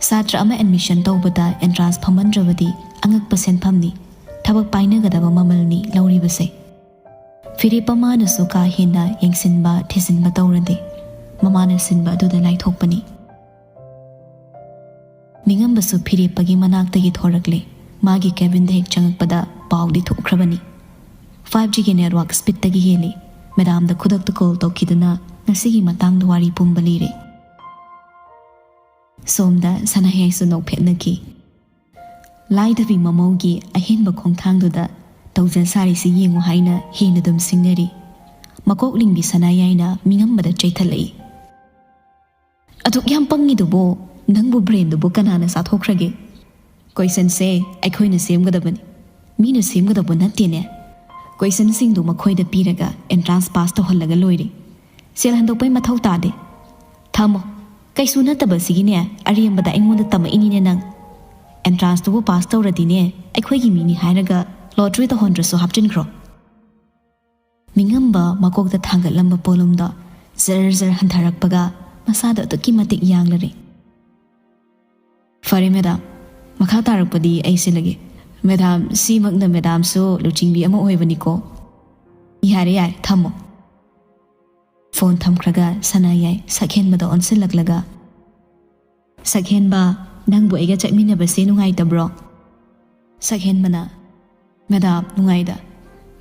ꯁꯥꯇ꯭ꯔ ꯑꯃ ꯑꯦꯗꯃꯤꯁꯟ ꯇꯧꯕꯗ ꯑꯦꯟꯇ꯭ꯔꯥꯟꯁ ꯐꯝꯍꯟꯗ꯭ꯔꯕꯗꯤ ꯑꯉꯛꯄ ꯁꯦꯟꯐꯝꯅꯤ, ꯊꯕꯛ ꯄꯥꯏꯅꯒꯗꯕ ꯃꯃꯜꯅꯤ ꯂꯧꯔꯤꯕꯁꯦ꯫ ꯐꯤꯔꯦꯞꯄ ꯃꯥꯅꯁꯨ ꯀꯥ ꯍꯦꯟꯅ ꯌꯦꯡꯁꯤꯟꯕ ꯊꯤꯖꯤꯟꯕ ꯇꯧꯔꯗꯦ꯫ ꯃꯃꯥꯅ ꯁꯤꯟꯕ ꯑꯗꯨꯗ ꯂꯥꯏꯊꯣꯛꯄꯅꯤ꯫ ꯃꯤꯉꯝꯕꯁꯨ ꯐꯤꯔꯦꯞꯄꯒꯤ ꯃꯅꯥꯛꯇꯒꯤ ꯊꯣꯔꯛꯂꯦ꯫ ꯃꯥꯒꯤ ꯀꯦꯕꯤꯟꯗ ꯍꯦꯛ ꯆꯪꯉꯛꯄꯗ ꯄꯥꯎꯗꯤ ꯊꯣꯛꯈ꯭ꯔꯕꯅꯤ꯫ "ꯐꯥꯏꯚ ꯖꯤꯒꯤ ꯅꯦꯠꯋꯥꯛ ꯁ꯭ꯄꯤꯗꯇꯒꯤ ꯍꯦꯜꯂꯤ꯫ ꯃꯦꯗꯥꯝꯗ ꯈꯨꯗꯛꯇ ꯀꯣꯜ ꯇꯧꯈꯤꯗꯨꯅ ꯉꯁꯤꯒꯤ ꯃꯇꯥꯡꯗ ꯋꯥꯔꯤ ꯄꯨꯝꯕ ꯂꯤꯔꯦ꯫" ꯁꯣꯝꯗ ꯁꯅꯥꯌꯥꯏꯁꯨ ꯅꯣꯛꯐꯦꯠꯅꯈꯤ꯫ ꯂꯥꯏꯗꯕꯤ ꯃꯃꯧꯒꯤ ꯑꯍꯦꯟꯕ ꯈꯣꯡꯊꯥꯡꯗꯨꯗ ꯇꯧꯖ ꯁꯥꯔꯤꯁꯤ ꯌꯦꯡꯉꯨ ꯍꯥꯏꯅ ꯍꯦꯟꯅ ꯑꯗꯨꯝ ꯁꯤꯡꯅꯔꯤ꯫ ꯃꯀꯣꯛ ꯂꯤꯡꯕꯤ ꯁꯅꯥꯌꯥꯏꯅ ꯃꯤꯉꯝꯕꯗ ꯆꯩꯊꯠꯂꯛꯏ꯫ "ꯑꯗꯨꯛ ꯌꯥꯝ ꯄꯪꯉꯤꯗꯨꯕꯨ, ꯅꯪꯕꯨ ꯕ꯭ꯔꯦꯟꯗꯨꯕꯨ ꯀꯅꯥꯅ ꯆꯥꯊꯣꯛꯈ꯭ꯔꯒꯦ? ꯀꯣꯏꯁꯟꯁꯦ ꯑꯩꯈꯣꯏꯅ ꯁꯦꯝꯒꯗꯕꯅꯤ, ꯃꯤꯅ ꯁꯦꯝꯒꯗꯕ ꯅꯠꯇꯦꯅꯦ꯫ ꯀꯣꯏꯁꯟꯁꯤꯡꯗꯨ ꯃꯈꯣꯏꯗ ꯄꯤꯔꯒ ꯑꯦꯟꯇ꯭ꯔꯥꯟꯁ ꯄꯥꯁ ꯇꯧꯍꯜꯂꯒ ꯂꯣꯏꯔꯦ꯫ ꯁꯦꯜ ꯍꯟꯗꯣꯛꯄꯩ ꯃꯊꯧ ꯇꯥꯗꯦ꯫ ꯊꯝꯃꯣ, ꯀꯩꯁꯨ ꯅꯠꯇꯕꯁꯤꯒꯤꯅꯦ ꯑꯔꯦꯝꯕꯗ ꯑꯩꯉꯣꯟꯗ ꯇꯝꯃꯛꯏꯅꯤꯅꯦ ꯅꯪ꯫ ꯑꯦꯟꯇ꯭ꯔꯥꯟꯁꯇꯨꯕꯨ ꯄꯥꯁ ꯇꯧꯔꯗꯤꯅꯦ ꯑꯩꯈꯣꯏꯒꯤ ꯃꯤꯅꯤ ꯍꯥꯏꯔꯒ ꯂꯣꯇ꯭ꯔꯤ ꯇꯧꯍꯟꯗ꯭ꯔꯁꯨ ꯍꯥꯞꯆꯤꯟꯈ꯭ꯔꯣ꯫" ꯃꯤꯉꯝꯕ ꯃꯀꯣꯛꯇ ꯊꯥꯡꯒꯠꯂꯝꯕ ꯄꯣꯠꯂꯨꯝꯗꯣ ꯖꯔ ꯖꯔ ꯍꯟꯊꯔꯛꯄꯒ ꯃꯁꯥꯗꯣ ꯑꯗꯨꯛꯀꯤ ꯃꯇꯤꯛ ꯌꯥꯡꯂꯔꯦ꯫ "ꯐꯔꯦ ꯃꯦꯗꯥꯝ, ꯃꯈꯥ ꯇꯥꯔꯛꯄꯗꯤ ꯑꯩ ꯁꯤꯜꯂꯒꯦ꯫ ꯃꯦꯗꯥꯝ, ꯁꯤꯃꯛꯅ ꯃꯦꯗꯥꯝꯁꯨ ꯂꯨꯆꯤꯡꯕꯤ ꯑꯃ ꯑꯣꯏꯕꯅꯤꯀꯣ꯫" "ꯌꯥꯔꯦ ꯌꯥꯔꯦ, ꯊꯝꯃꯣ꯫" ꯐꯣꯟ ꯊꯝꯈ꯭ꯔꯒ ꯁꯅꯥꯌꯥꯏ ꯁꯛꯍꯦꯟꯕꯗ ꯑꯣꯟꯁꯤꯜꯂꯛꯂꯒ, "ꯁꯛꯍꯦꯟꯕ, ꯅꯪꯕꯨ ꯑꯩꯒ ꯆꯠꯃꯤꯟꯅꯕꯁꯦ ꯅꯨꯡꯉꯥꯏꯇꯕ꯭ꯔꯣ?" ꯁꯛꯍꯦꯟꯕꯅ, "ꯃꯦꯗꯥꯝ, ꯅꯨꯡꯉꯥꯏꯗ꯫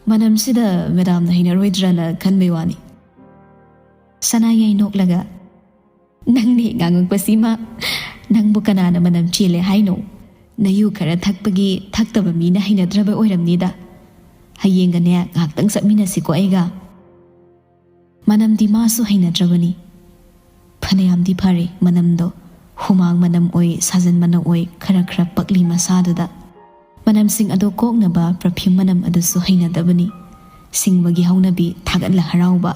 ꯃꯅꯝꯁꯤꯗ ꯃꯦꯗꯥꯝꯅ ꯍꯩꯅꯔꯣꯏꯗ꯭ꯔꯅ ꯈꯟꯕꯩ ꯋꯥꯅꯤ꯫" ꯁꯅꯥꯌꯥꯏ ꯅꯣꯛꯂꯒ, "ꯅꯪꯅ ꯍꯦꯛ ꯉꯥꯡꯉꯛꯄꯁꯤꯃ, ꯅꯪꯕꯨ ꯀꯅꯥꯅ ꯃꯅꯝ ꯆꯦꯜꯂꯦ ꯍꯥꯏꯅꯣ? ꯅꯌꯨ ꯈꯔ ꯊꯛꯄꯒꯤ ꯊꯛꯇꯕ ꯃꯤꯅ ꯍꯩꯅꯗ꯭ꯔꯕ ꯑꯣꯏꯔꯝꯅꯤꯗ꯫ ꯍꯌꯦꯡꯒꯅꯦ ꯉꯥꯏꯍꯥꯛꯇꯪ ꯆꯠꯃꯤꯟꯅꯁꯤꯀꯣ ꯑꯩꯒ꯫" ꯃꯅꯝꯗꯤ ꯃꯥꯁꯨ ꯍꯩꯅꯗ꯭ꯔꯕꯅꯤ꯫ ꯐꯅꯌꯥꯝꯗꯤ ꯐꯔꯦ ꯃꯅꯝꯗꯣ, ꯍꯨꯃꯥꯡ ꯃꯅꯝ ꯑꯣꯏ, ꯁꯥꯖꯟ ꯃꯅꯝ ꯑꯣꯏ, ꯈꯔ ꯈꯔ ꯄꯛꯂꯤ ꯃꯁꯥꯗꯨꯗ꯫ ꯃꯅꯝꯁꯤꯡ ꯑꯗꯣ ꯀꯣꯛꯅꯕ ꯄꯔꯐ꯭ꯌꯨꯝ ꯃꯅꯝ ꯑꯗꯨꯁꯨ ꯍꯩꯅꯗꯕꯅꯤ꯫ ꯁꯤꯡꯕꯒꯤ ꯍꯧꯅꯕꯤ, ꯊꯥꯒꯠꯂ ꯍꯔꯥꯎꯕ,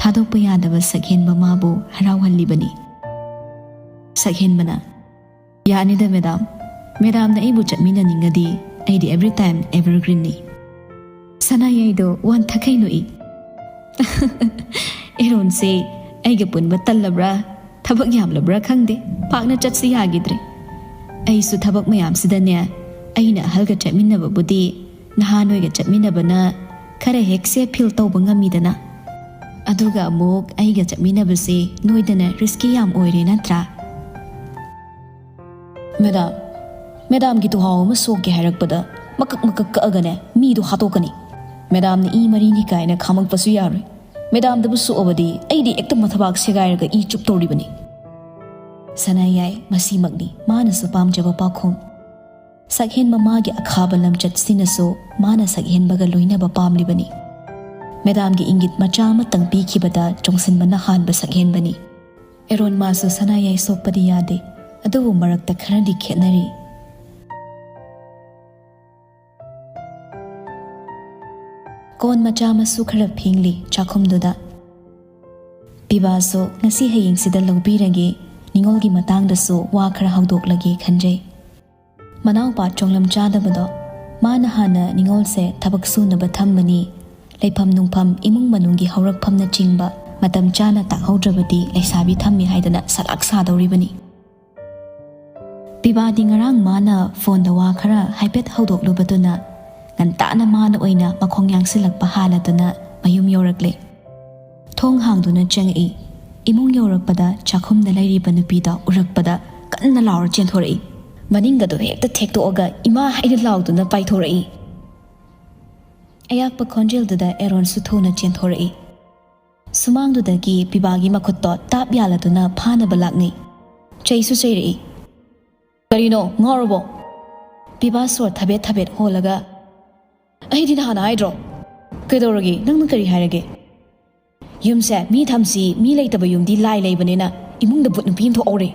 ꯊꯥꯗꯣꯛꯄ ꯌꯥꯗꯕ ꯁꯛꯍꯦꯟꯕ ꯃꯥꯕꯨ ꯍꯔꯥꯎꯍꯜꯂꯤꯕꯅꯤ꯫ ꯁꯛꯍꯦꯟꯕꯅ, "ꯌꯥꯅꯤꯗ ꯃꯦꯗꯥꯝ, ꯃꯦꯗꯥꯝꯅ ꯑꯩꯕꯨ ꯆꯠꯃꯤꯟꯅꯅꯤꯡꯉꯗꯤ ꯑꯩꯗꯤ every time evergreenꯅꯤ꯫" ꯁꯅꯥꯌꯥꯏꯗꯣ ꯋꯥꯟꯊꯛ ꯀꯩꯅꯣ ꯏ꯫ "ꯑꯦꯔꯣꯟꯁꯦ ꯑꯩꯒ ꯄꯨꯟꯕ ꯇꯜꯂꯕ꯭ꯔꯥ, ꯊꯕꯛ ꯌꯥꯝꯂꯕ꯭ꯔꯥ ꯈꯪꯗꯦ, ꯄꯥꯛꯅ ꯆꯠꯁꯤ ꯌꯥꯈꯤꯗ꯭ꯔꯦ꯫ ꯑꯩꯁꯨ ꯊꯕꯛ ꯃꯌꯥꯝꯁꯤꯗꯅꯦ, ꯑꯩꯅ ꯑꯍꯜꯒ ꯆꯠꯃꯤꯟꯅꯕꯕꯨꯗꯤ ꯅꯍꯥ ꯅꯣꯏꯒ ꯆꯠꯃꯤꯟꯅꯕꯅ ꯈꯔ ꯍꯦꯛ safe feel ꯇꯧꯕ ꯉꯝꯃꯤꯗꯅ꯫ ꯑꯗꯨꯒ ꯑꯃꯨꯛ ꯑꯩꯒ ꯆꯠꯃꯤꯟꯅꯕꯁꯦ ꯅꯣꯏꯗꯅ risky ꯌꯥꯝ ꯑꯣꯏꯔꯦ ꯅꯠꯇ꯭ꯔꯥ?" "ꯃꯦꯗꯥꯝ, ꯃꯦꯗꯥꯝꯒꯤ ꯇꯨꯍꯥꯎ ꯑꯃ ꯁꯣꯛꯀꯦ ꯍꯥꯏꯔꯛꯄꯗ ꯃꯀꯛ ꯃꯀꯛ ꯀꯛꯑꯒꯅꯦ ꯃꯤꯗꯣ ꯍꯥꯠꯇꯣꯛꯀꯅꯤ꯫ ꯃꯦꯗꯥꯝꯅ ꯏ ꯃꯔꯤꯅꯤ ꯀꯥꯏꯅ ꯈꯥꯝꯃꯛꯄꯁꯨ ꯌꯥꯔꯣꯏ꯫ ꯃꯦꯗꯥꯝꯗꯕꯨ ꯁꯣꯛꯑꯕꯗꯤ ꯑꯩꯗꯤ ꯍꯦꯛꯇ ꯃꯊꯕꯥꯛ ꯁꯦꯒꯥꯏꯔꯒ ꯏ ꯆꯨꯞꯇꯧꯔꯤꯕꯅꯤ꯫" ꯁꯅꯥꯌꯥꯏ ꯃꯁꯤꯃꯛꯅꯤ ꯃꯥꯅꯁꯨ ꯄꯥꯝꯖꯕ ꯄꯥꯈꯨꯝ꯫ ꯁꯛꯍꯦꯟꯕ ꯃꯥꯒꯤ ꯑꯈꯥꯕ ꯂꯝꯆꯠꯁꯤꯅꯁꯨ ꯃꯥꯅ ꯁꯛꯍꯦꯟꯕꯒ ꯂꯣꯏꯅꯕ ꯄꯥꯝꯂꯤꯕꯅꯤ꯫ ꯃꯦꯗꯥꯝꯒꯤ ꯏꯪꯒꯤꯠ ꯃꯆꯥ ꯑꯃꯇꯪ ꯄꯤꯈꯤꯕꯗ ꯆꯣꯡꯁꯤꯟꯕꯅ ꯍꯥꯟꯕ ꯁꯛꯍꯦꯟꯕꯅꯤ꯫ ꯑꯦꯔꯣꯟ ꯃꯥꯁꯨ ꯁꯅꯥꯌꯥꯏ ꯁꯣꯛꯄꯗꯤ ꯌꯥꯗꯦ, ꯑꯗꯨꯕꯨ ꯃꯔꯛꯇ ꯈꯔꯗꯤ ꯈꯦꯠꯅꯔꯤ꯫ ꯀꯣꯟ ꯃꯆꯥ ꯑꯃꯁꯨ ꯈꯔ ꯐꯦꯡꯂꯤ ꯆꯥꯛꯈꯨꯝꯗꯨꯗ꯫ ꯄꯤꯕꯥꯁꯨ ꯉꯁꯤ ꯍꯌꯦꯡꯁꯤꯗ ꯂꯧꯕꯤꯔꯒꯦ, ꯅꯤꯉꯣꯜꯒꯤ ꯃꯇꯥꯡꯗꯁꯨ ꯋꯥ ꯈꯔ ꯍꯧꯗꯣꯛꯂꯒꯦ ꯈꯟꯖꯩ꯫ ꯃꯅꯥꯎꯄꯥ ꯆꯣꯡꯂꯝ ꯆꯥꯗꯕꯗꯣ, ꯃꯥꯅ ꯍꯥꯟꯅ ꯅꯤꯉꯣꯜꯁꯦ ꯊꯕꯛ ꯁꯨꯅꯕ ꯊꯝꯕꯅꯤ, ꯂꯩꯐꯝ ꯅꯨꯡꯐꯝ, ꯏꯃꯨꯡ ꯃꯅꯨꯡꯒꯤ ꯍꯧꯔꯛꯐꯝꯅꯆꯤꯡꯕ ꯃꯇꯝ ꯆꯥꯅ ꯇꯥꯛꯍꯧꯗ꯭ꯔꯕꯗꯤ ꯂꯩꯁꯥꯕꯤ ꯊꯝꯃꯤ ꯍꯥꯏꯗꯅ ꯁꯂꯥꯛ ꯁꯥꯗꯧꯔꯤꯕꯅꯤ꯫ ꯄꯤꯕꯥꯗꯤ ꯉꯔꯥꯡ ꯃꯥꯅ ꯐꯣꯟꯗ ꯋꯥ ꯈꯔ ꯍꯥꯏꯐꯦꯠ ꯍꯧꯗꯣꯛꯂꯨꯕꯗꯨꯅ ꯉꯟꯇꯥꯅ ꯃꯥꯅ ꯑꯣꯏꯅ ꯃꯈꯣꯡ ꯌꯥꯡꯁꯤꯜꯂꯛꯄ ꯍꯥꯜꯂꯗꯨꯅ ꯃꯌꯨꯝ ꯌꯧꯔꯛꯂꯦ꯫ ꯊꯣꯡ ꯍꯥꯡꯗꯨꯅ ꯆꯪꯉꯛꯏ꯫ ꯏꯃꯨꯡ ꯌꯧꯔꯛꯄꯗ ꯆꯥꯛꯈꯨꯝꯗ ꯂꯩꯔꯤꯕ ꯅꯨꯄꯤꯗꯣ ꯎꯔꯛꯄꯗ ꯀꯟꯅ ꯂꯥꯎꯔ ꯆꯦꯟꯊꯣꯔꯛꯏ꯫ ꯃꯅꯤꯡꯒꯗꯣ ꯍꯦꯛꯇ ꯊꯦꯛꯇꯣꯛꯑꯒ "ꯏꯃꯥ" ꯍꯥꯏꯅ ꯂꯥꯎꯗꯨꯅ ꯄꯥꯏꯊꯣꯔꯛꯏ꯫ ꯑꯌꯥꯛꯄ ꯈꯣꯟꯖꯦꯜꯗꯨꯗ ꯑꯦꯔꯣꯟꯁꯨ ꯊꯨꯅ ꯆꯦꯟꯊꯣꯔꯛꯏ꯫ ꯁꯨꯃꯥꯡꯗꯨꯗꯒꯤ ꯄꯤꯕꯥꯒꯤ ꯃꯈꯨꯠꯇꯣ ꯇꯥꯞ ꯌꯥꯜꯂꯗꯨꯅ ꯐꯥꯅꯕ ꯂꯥꯛꯅꯩ꯫ ꯆꯩꯁꯨ ꯆꯩꯔꯛꯏ꯫ "ꯀꯔꯤꯅꯣ, ꯉꯥꯎꯔꯕꯣ?" ꯄꯤꯕꯥ ꯁꯣꯔ ꯊꯕꯦꯠ ꯊꯕꯦꯠ ꯍꯣꯜꯂꯒ, "ꯑꯩꯗꯤ ꯅꯍꯥꯟ ꯍꯥꯏꯗ꯭ꯔꯣ? ꯀꯩꯗꯧꯔꯒꯦ? ꯅꯪꯅ ꯀꯔꯤ ꯍꯥꯏꯔꯒꯦ? ꯌꯨꯝꯁꯦ ꯃꯤ ꯊꯝꯁꯤ, ꯃꯤ ꯂꯩꯇꯕ ꯌꯨꯝꯗꯤ ꯂꯥꯏ ꯂꯩꯕꯅꯤꯅ ꯏꯃꯨꯡꯗ ꯕꯨꯠ ꯅꯨꯄꯤ ꯑꯃ ꯊꯣꯛꯍꯧꯔꯦ꯫"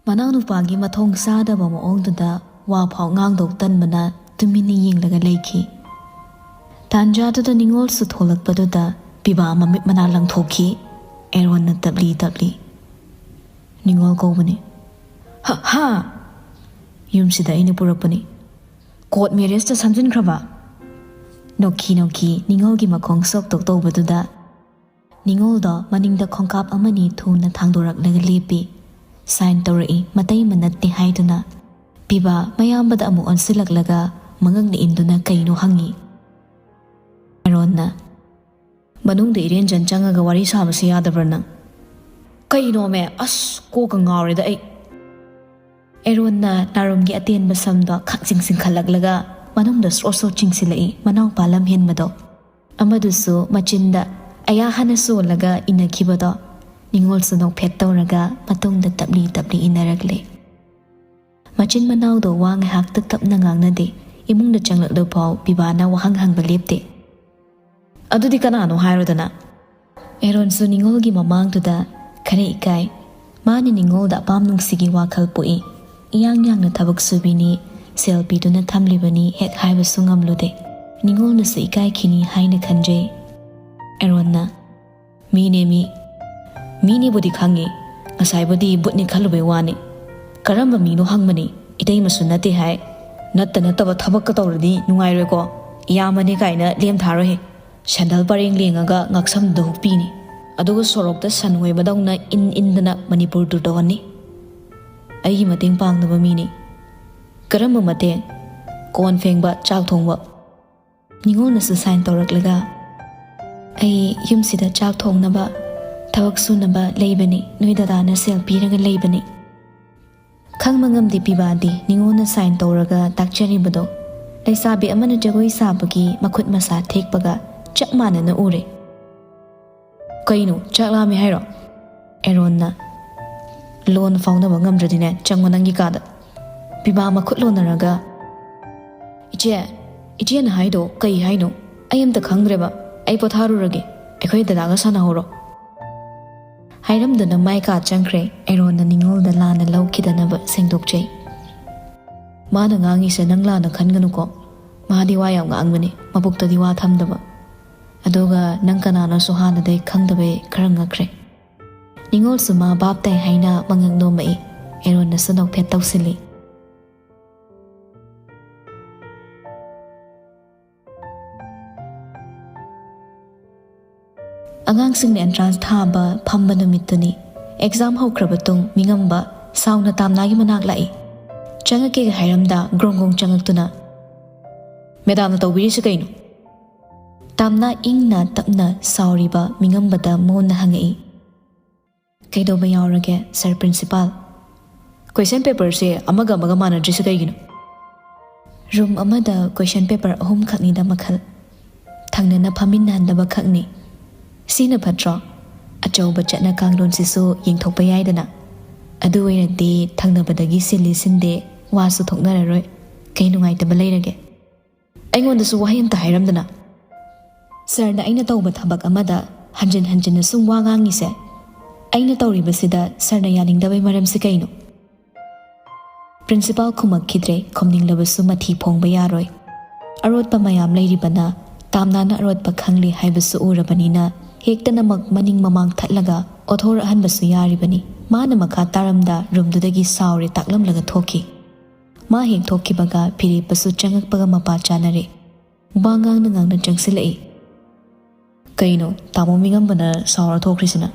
ꯃꯅꯥꯎꯅꯨꯄꯥꯒꯤ ꯃꯊꯣꯡ ꯆꯥꯗꯕ ꯃꯑꯣꯡꯗꯨꯗ ꯋꯥ ꯐꯥꯎ ꯉꯥꯡꯗꯧ ꯇꯟꯕꯅ ꯇꯨꯃꯤꯟꯅ ꯌꯦꯡꯂꯒ ꯂꯩꯈꯤ꯫ ꯇꯥꯟꯖꯥꯗꯨꯗ ꯅꯤꯉꯣꯜꯁꯨ ꯊꯣꯛꯂꯛꯄꯗꯨꯗ ꯄꯤꯕꯥ ꯃꯃꯤꯠ ꯃꯅꯥ ꯂꯪꯊꯣꯛꯈꯤ꯫ ꯑꯦꯔꯣꯟꯅ ꯇꯞꯂꯤ ꯇꯞꯂꯤ, "ꯅꯤꯉꯣꯜ ꯀꯧꯕꯅꯤ꯫" "ꯍ, ꯍꯥ? ꯌꯨꯝꯁꯤꯗ ꯑꯩꯅ ꯄꯨꯔꯛꯄꯅꯤ꯫ ꯀꯣꯔꯠ ꯃꯦꯔꯦꯖꯇ ꯁꯝꯖꯤꯟꯈ꯭ꯔꯕ?" ꯅꯣꯛꯈꯤ ꯅꯣꯛꯈꯤ ꯅꯤꯉꯣꯜꯒꯤ ꯃꯈꯣꯡ ꯁꯣꯛꯇꯣꯛ ꯇꯧꯕꯗꯨꯗ ꯅꯤꯉꯣꯜꯗꯣ ꯃꯅꯤꯡꯗ ꯈꯣꯡꯀꯥꯞ ꯑꯃꯅꯤ ꯊꯨꯅ ꯊꯥꯡꯗꯣꯔꯛꯂꯒ ꯂꯦꯞꯄꯤ꯫ ꯁꯥꯏꯟ ꯇꯧꯔꯛꯏ, ꯃꯇꯩ ꯃꯅꯠꯇꯦ ꯍꯥꯏꯗꯨꯅ꯫ ꯄꯤꯕꯥ ꯃꯌꯥꯝꯕꯗ ꯑꯃꯨꯛ ꯑꯣꯟꯁꯤꯜꯂꯛꯂꯒ ꯃꯉꯛꯅ ꯏꯟꯗꯨꯅ ꯀꯩꯅꯣ ꯍꯪꯉꯤ꯫ ꯑꯦꯔꯣꯟꯅ, "ꯃꯅꯨꯡꯗ ꯏꯔꯦꯟꯖꯟ ꯆꯪꯉꯒ ꯋꯥꯔꯤ ꯁꯥꯕꯁꯤ ꯌꯥꯗꯕ꯭ꯔꯥ ꯅꯪ?" "ꯀꯩꯅꯣꯃꯦ, ꯑꯁ, ꯀꯣꯛꯀ ꯉꯥꯎꯔꯦꯗ ꯑꯩ꯫" ꯑꯦꯔꯣꯟꯅ ꯅꯥꯔꯨꯝꯒꯤ ꯑꯇꯦꯟꯕ ꯁꯝꯗꯣ ꯈꯪꯆꯤꯡ ꯆꯤꯡꯈꯠꯂꯛꯂꯒ ꯃꯅꯨꯡꯗ ꯁ꯭ꯔꯣ ꯁ꯭ꯔꯣ ꯆꯤꯡꯁꯤꯜꯂꯛꯏ ꯃꯅꯥꯎꯄꯥ ꯂꯝꯍꯦꯟꯕꯗꯣ꯫ ꯑꯃꯗꯨꯁꯨ ꯃꯆꯤꯟꯗ ꯑꯌꯥ ꯍꯥꯟꯅ ꯁꯣꯜꯂꯒ ꯏꯟꯅꯈꯤꯕꯗꯣ ꯅꯤꯉꯣꯜꯁꯨ ꯅꯣꯛꯐꯦꯠ ꯇꯧꯔꯒ ꯃꯇꯨꯡꯗ ꯇꯞꯂꯤ ꯇꯞꯂꯤ ꯏꯟꯅꯔꯛꯂꯦ꯫ ꯃꯆꯤꯟ ꯃꯅꯥꯎꯗꯣ ꯋꯥ ꯉꯥꯏꯍꯥꯛꯇ ꯇꯞꯅ ꯉꯥꯡꯅꯗꯦ꯫ ꯏꯃꯨꯡꯗ ꯆꯪꯂꯛꯂꯐꯥꯎ ꯄꯤꯕꯥꯅ ꯋꯥꯍꯪ ꯍꯪꯕ ꯂꯦꯞꯇꯦ꯫ "ꯑꯗꯨꯗꯤ ꯀꯅꯥꯅꯣ ꯍꯥꯏꯔꯣꯗꯅ?" ꯑꯦꯔꯣꯟꯁꯨ ꯅꯤꯉꯣꯜꯒꯤ ꯃꯃꯥꯡꯗꯨꯗ ꯈꯔ ꯏꯀꯥꯏ꯫ ꯃꯥꯅ ꯅꯤꯉꯣꯜꯗ ꯑꯄꯥꯝ ꯅꯨꯡꯁꯤꯒꯤ ꯋꯥꯈꯜ ꯄꯣꯛꯏ꯫ ꯏꯌꯥꯡ ꯌꯥꯡꯅ ꯊꯕꯛ ꯁꯨꯕꯤꯅꯤ, ꯁꯦꯜ ꯄꯤꯗꯨꯅ ꯊꯝꯂꯤꯕꯅꯤ ꯍꯦꯛ ꯍꯥꯏꯕꯁꯨ ꯉꯝꯂꯨꯗꯦ꯫ ꯅꯤꯉꯣꯜꯅꯁꯨ ꯏꯀꯥꯏꯈꯤꯅꯤ ꯍꯥꯏꯅ ꯈꯟꯖꯩ꯫ ꯑꯦꯔꯣꯟꯅ, "ꯃꯤꯅꯦ ꯃꯤ꯫ ꯃꯤꯅꯦꯕꯨꯗꯤ ꯈꯪꯉꯤ, ꯉꯁꯥꯏꯕꯨꯗꯤ ꯕꯨꯠꯅꯤ ꯈꯜꯂꯨꯕꯩ ꯋꯥꯅꯤ꯫ ꯀꯔꯝꯕ ꯃꯤꯅꯣ ꯍꯪꯕꯅꯤ, ꯏꯇꯩꯃꯁꯨ ꯅꯠꯇꯦ ꯍꯥꯏ꯫ ꯅꯠꯇ ꯅꯠꯇꯕ ꯊꯕꯛꯀ ꯇꯧꯔꯗꯤ ꯅꯨꯡꯉꯥꯏꯔꯣꯏꯀꯣ, ꯏꯌꯥꯝꯕꯅꯦ ꯀꯥꯏꯅ ꯂꯦꯝ ꯊꯥꯔꯣꯏꯍꯦ꯫" ꯁꯦꯟꯗꯜ ꯄꯔꯦꯡ ꯂꯦꯡꯉꯒ ꯉꯛꯁꯝꯗꯨꯗ ꯍꯨꯛꯄꯤꯅꯤ꯫ ꯑꯗꯨꯒ ꯁꯣꯔꯣꯛꯇ ꯁꯟ ꯍꯣꯏꯕꯗꯧꯅ ꯏꯟ ꯏꯟꯗꯅ ꯃꯅꯤꯄꯨꯔ ꯇꯨꯔ ꯇꯧꯍꯟꯅꯤ꯫ ꯑꯩꯒꯤ ꯃꯇꯦꯡ ꯄꯥꯡꯅꯕ ꯃꯤꯅꯤ꯫ "ꯀꯔꯝꯕ ꯃꯇꯦꯡ?" "ꯀꯣꯟ ꯐꯦꯡꯕ, ꯆꯥꯛ ꯊꯣꯡꯕ꯫" ꯅꯤꯉꯣꯜꯅꯁꯨ ꯁꯥꯏꯟ ꯇꯧꯔꯛꯂꯒ, "ꯑꯩ ꯌꯨꯝꯁꯤꯗ ꯆꯥꯛ ꯊꯣꯡꯅꯕ, ꯊꯕꯛ ꯁꯨꯅꯕ ꯂꯩꯕꯅꯤ, ꯅꯣꯏ ꯗꯗꯥꯅ ꯁꯦꯜ ꯄꯤꯔꯒ ꯂꯩꯕꯅꯤ꯫" ꯈꯪꯕ ꯉꯝꯗꯦ ꯄꯤꯕꯥꯗꯤ ꯅꯤꯉꯣꯜꯅ ꯁꯥꯏꯟ ꯇꯧꯔꯒ ꯇꯥꯛꯆꯔꯤꯕꯗꯣ꯫ ꯂꯩꯁꯥꯕꯤ ꯑꯃꯅ ꯖꯒꯣꯏ ꯁꯥꯕꯒꯤ ꯃꯈꯨꯠ ꯃꯁꯥ ꯊꯦꯛꯄꯒ ꯆꯞ ꯃꯥꯟꯅꯅ ꯎꯔꯦ꯫ "ꯀꯩꯅꯣ, ꯆꯥꯛ ꯂꯥꯝꯃꯦ ꯍꯥꯏꯔꯣ?" ꯑꯦꯔꯣꯟꯅ, "ꯂꯣꯟ ꯐꯥꯎꯅꯕ ꯉꯝꯗ꯭ꯔꯗꯤꯅꯦ, ꯆꯪꯉꯣ ꯅꯪꯒꯤ ꯀꯥꯗ꯫" ꯕꯤꯃꯥ ꯃꯈꯨꯠ ꯂꯣꯟꯅꯔꯒ, "ꯏꯆꯦ, ꯏꯆꯦꯅ ꯍꯥꯏꯗꯣ ꯀꯩ ꯍꯥꯏꯅꯣ? ꯑꯩ ꯑꯝꯇ ꯈꯪꯗ꯭ꯔꯦꯕ꯫ ꯑꯩ ꯄꯣꯊꯥꯔꯨꯔꯒꯦ꯫ ꯑꯩꯈꯣꯏ ꯗꯗꯥꯒ ꯁꯥꯟꯅꯍꯧꯔꯣ꯫" ꯍꯥꯏꯔꯝꯗꯅ ꯃꯥꯏ ꯀꯥ ꯆꯪꯈ꯭ꯔꯦ꯫ ꯑꯦꯔꯣꯟꯅ ꯅꯤꯉꯣꯜꯗ ꯂꯥꯟꯅ ꯂꯧꯈꯤꯗꯅꯕ ꯁꯦꯡꯗꯣꯛꯆꯩ꯫ "ꯃꯥꯅ ꯉꯥꯡꯉꯤꯁꯦ ꯅꯪ ꯂꯥꯟꯅ ꯈꯟꯒꯅꯨꯀꯣ꯫ ꯃꯥꯗꯤ ꯋꯥ ꯌꯥꯝ ꯉꯥꯡꯕꯅꯦ, ꯃꯕꯨꯛꯇꯗꯤ ꯋꯥ ꯊꯝꯗꯕ꯫ ꯑꯗꯨꯒ ꯅꯪ ꯀꯅꯥꯅꯣꯁꯨ ꯍꯥꯟꯅꯗꯩ ꯈꯪꯗꯕꯩ ꯈꯔ ꯉꯛꯈ꯭ꯔꯦ꯫" ꯅꯤꯉꯣꯜꯁꯨ ꯃꯥ ꯚꯥꯞ ꯇꯥꯏ ꯍꯥꯏꯅ ꯃꯉꯛ ꯅꯣꯝꯃꯛꯏ꯫ ꯑꯦꯔꯣꯟꯅꯁꯨ ꯅꯣꯛꯐꯦꯠ ꯇꯧꯁꯤꯜꯂꯤ꯫ ꯑꯉꯥꯡꯁꯤꯡꯅ ꯑꯦꯟꯇ꯭ꯔꯥꯟꯁ ꯊꯥꯕ ꯐꯝꯕ ꯅꯨꯃꯤꯠꯇꯨꯅꯤ꯫ ꯑꯦꯛꯖꯥꯝ ꯍꯧꯈ꯭ꯔꯕ ꯇꯨꯡ ꯃꯤꯉꯝꯕ ꯁꯥꯎꯅ ꯇꯥꯝꯅꯥꯒꯤ ꯃꯅꯥꯛ ꯂꯥꯛꯏ꯫ ꯆꯪꯉꯛꯀꯦꯒ ꯍꯥꯏꯔꯝꯗ ꯒ꯭ꯔꯣꯡ ꯒ꯭ꯔꯣꯡ ꯆꯪꯉꯛꯇꯨꯅ, "ꯃꯦꯗꯥꯝꯅ ꯇꯧꯕꯤꯔꯤꯁꯤ ꯀꯩꯅꯣ?" ꯇꯥꯝꯅꯥ ꯏꯪꯅ ꯇꯞꯅ ꯁꯥꯎꯔꯤꯕ ꯃꯤꯉꯝꯕꯗ ꯃꯣꯟꯅ ꯍꯪꯉꯛꯏ꯫ "ꯀꯩꯗꯧꯕ ꯌꯥꯎꯔꯒꯦ, ꯁꯥꯔ ꯄ꯭ꯔꯤꯟꯁꯤꯄꯥꯜ?" "ꯀꯣꯏꯁꯟ ꯄꯦꯄꯔꯁꯦ ꯑꯃꯒ ꯑꯃꯒ ꯃꯥꯟꯅꯗ꯭ꯔꯤꯁꯦ ꯀꯩꯒꯤꯅꯣ?" ꯔꯨꯝ ꯑꯃꯗ ꯀꯣꯏꯁꯟ ꯄꯦꯄꯔ ꯑꯍꯨꯝ ꯈꯛꯅꯤꯗ ꯃꯈꯜ꯫ ꯊꯪꯅꯅ ꯐꯝꯃꯤꯟꯅꯍꯟꯗꯕ ꯈꯛꯅꯤ꯫ ꯁꯤꯅ ꯐꯠꯇ꯭ꯔꯣ? ꯑꯆꯧꯕ ꯆꯠꯅ ꯀꯥꯡꯂꯣꯟꯁꯤꯁꯨ ꯌꯦꯡꯊꯣꯛꯄ ꯌꯥꯏꯗꯅ꯫ ꯑꯗꯨ ꯑꯣꯏꯔꯗꯤ ꯊꯪꯅꯕꯗꯒꯤ ꯁꯤꯜꯂꯤ ꯁꯤꯟꯗꯦ ꯋꯥꯁꯨ ꯊꯣꯛꯅꯔꯔꯣꯏ꯫ ꯀꯩ ꯅꯨꯡꯉꯥꯏꯇꯕ ꯂꯩꯔꯒꯦ? ꯑꯩꯉꯣꯟꯗꯁꯨ ꯋꯥꯍꯩ ꯑꯝꯇ ꯍꯥꯏꯔꯝꯗꯅ꯫ ꯁꯥꯔꯅ ꯑꯩꯅ ꯇꯧꯕ ꯊꯕꯛ ꯑꯃꯗ ꯍꯟꯖꯤꯟ ꯍꯟꯖꯤꯟꯅ ꯁꯨꯝ ꯋꯥ ꯉꯥꯡꯉꯤꯁꯦ, ꯑꯩꯅ ꯇꯧꯔꯤꯕꯁꯤꯗ ꯁꯥꯔꯅ ꯌꯥꯅꯤꯡꯗꯕꯩ ꯃꯔꯝꯁꯤ ꯀꯩꯅꯣ? ꯄ꯭ꯔꯤꯟꯁꯤꯄꯥꯜ ꯈꯨꯝꯃꯛꯈꯤꯗ꯭ꯔꯦ꯫ ꯈꯨꯝꯅꯤꯡꯂꯕꯁꯨ ꯃꯊꯤ ꯐꯣꯡꯕ ꯌꯥꯔꯣꯏ꯫ ꯑꯔꯣꯠꯄ ꯃꯌꯥꯝ ꯂꯩꯔꯤꯕꯅ ꯇꯥꯝꯅꯥꯅ ꯑꯔꯣꯠꯄ ꯈꯪꯂꯤ ꯍꯥꯏꯕꯁꯨ ꯎꯔꯕꯅꯤꯅ ꯍꯦꯛꯇꯅꯃꯛ ꯃꯅꯤꯡ ꯃꯃꯥꯡ ꯊꯠꯂꯒ ꯑꯣꯊꯣꯔꯛꯍꯟꯕꯁꯨ ꯌꯥꯔꯤꯕꯅꯤ꯫ ꯃꯥꯅ ꯃꯈꯥ ꯇꯥꯔꯝꯗ ꯔꯨꯝꯗꯨꯗꯒꯤ ꯁꯥꯎꯔꯦ ꯇꯥꯛꯂꯝꯂꯒ ꯊꯣꯛꯈꯤ꯫ ꯃꯥ ꯍꯦꯛ ꯊꯣꯛꯈꯤꯕꯒ ꯐꯤꯔꯦꯞꯄꯁꯨ ꯆꯪꯉꯛꯄꯒ ꯃꯄꯥ ꯆꯥꯅꯔꯦ꯫ ꯋꯥ ꯉꯥꯡꯅ ꯉꯥꯡꯅ ꯆꯪꯁꯤꯜꯂꯛꯏ꯫ "ꯀꯩꯅꯣ, ꯇꯥꯃꯣ ꯃꯤꯉꯝꯕꯅ ꯁꯥꯎꯔ ꯊꯣꯛꯈ꯭ꯔꯤꯁꯤꯅ?"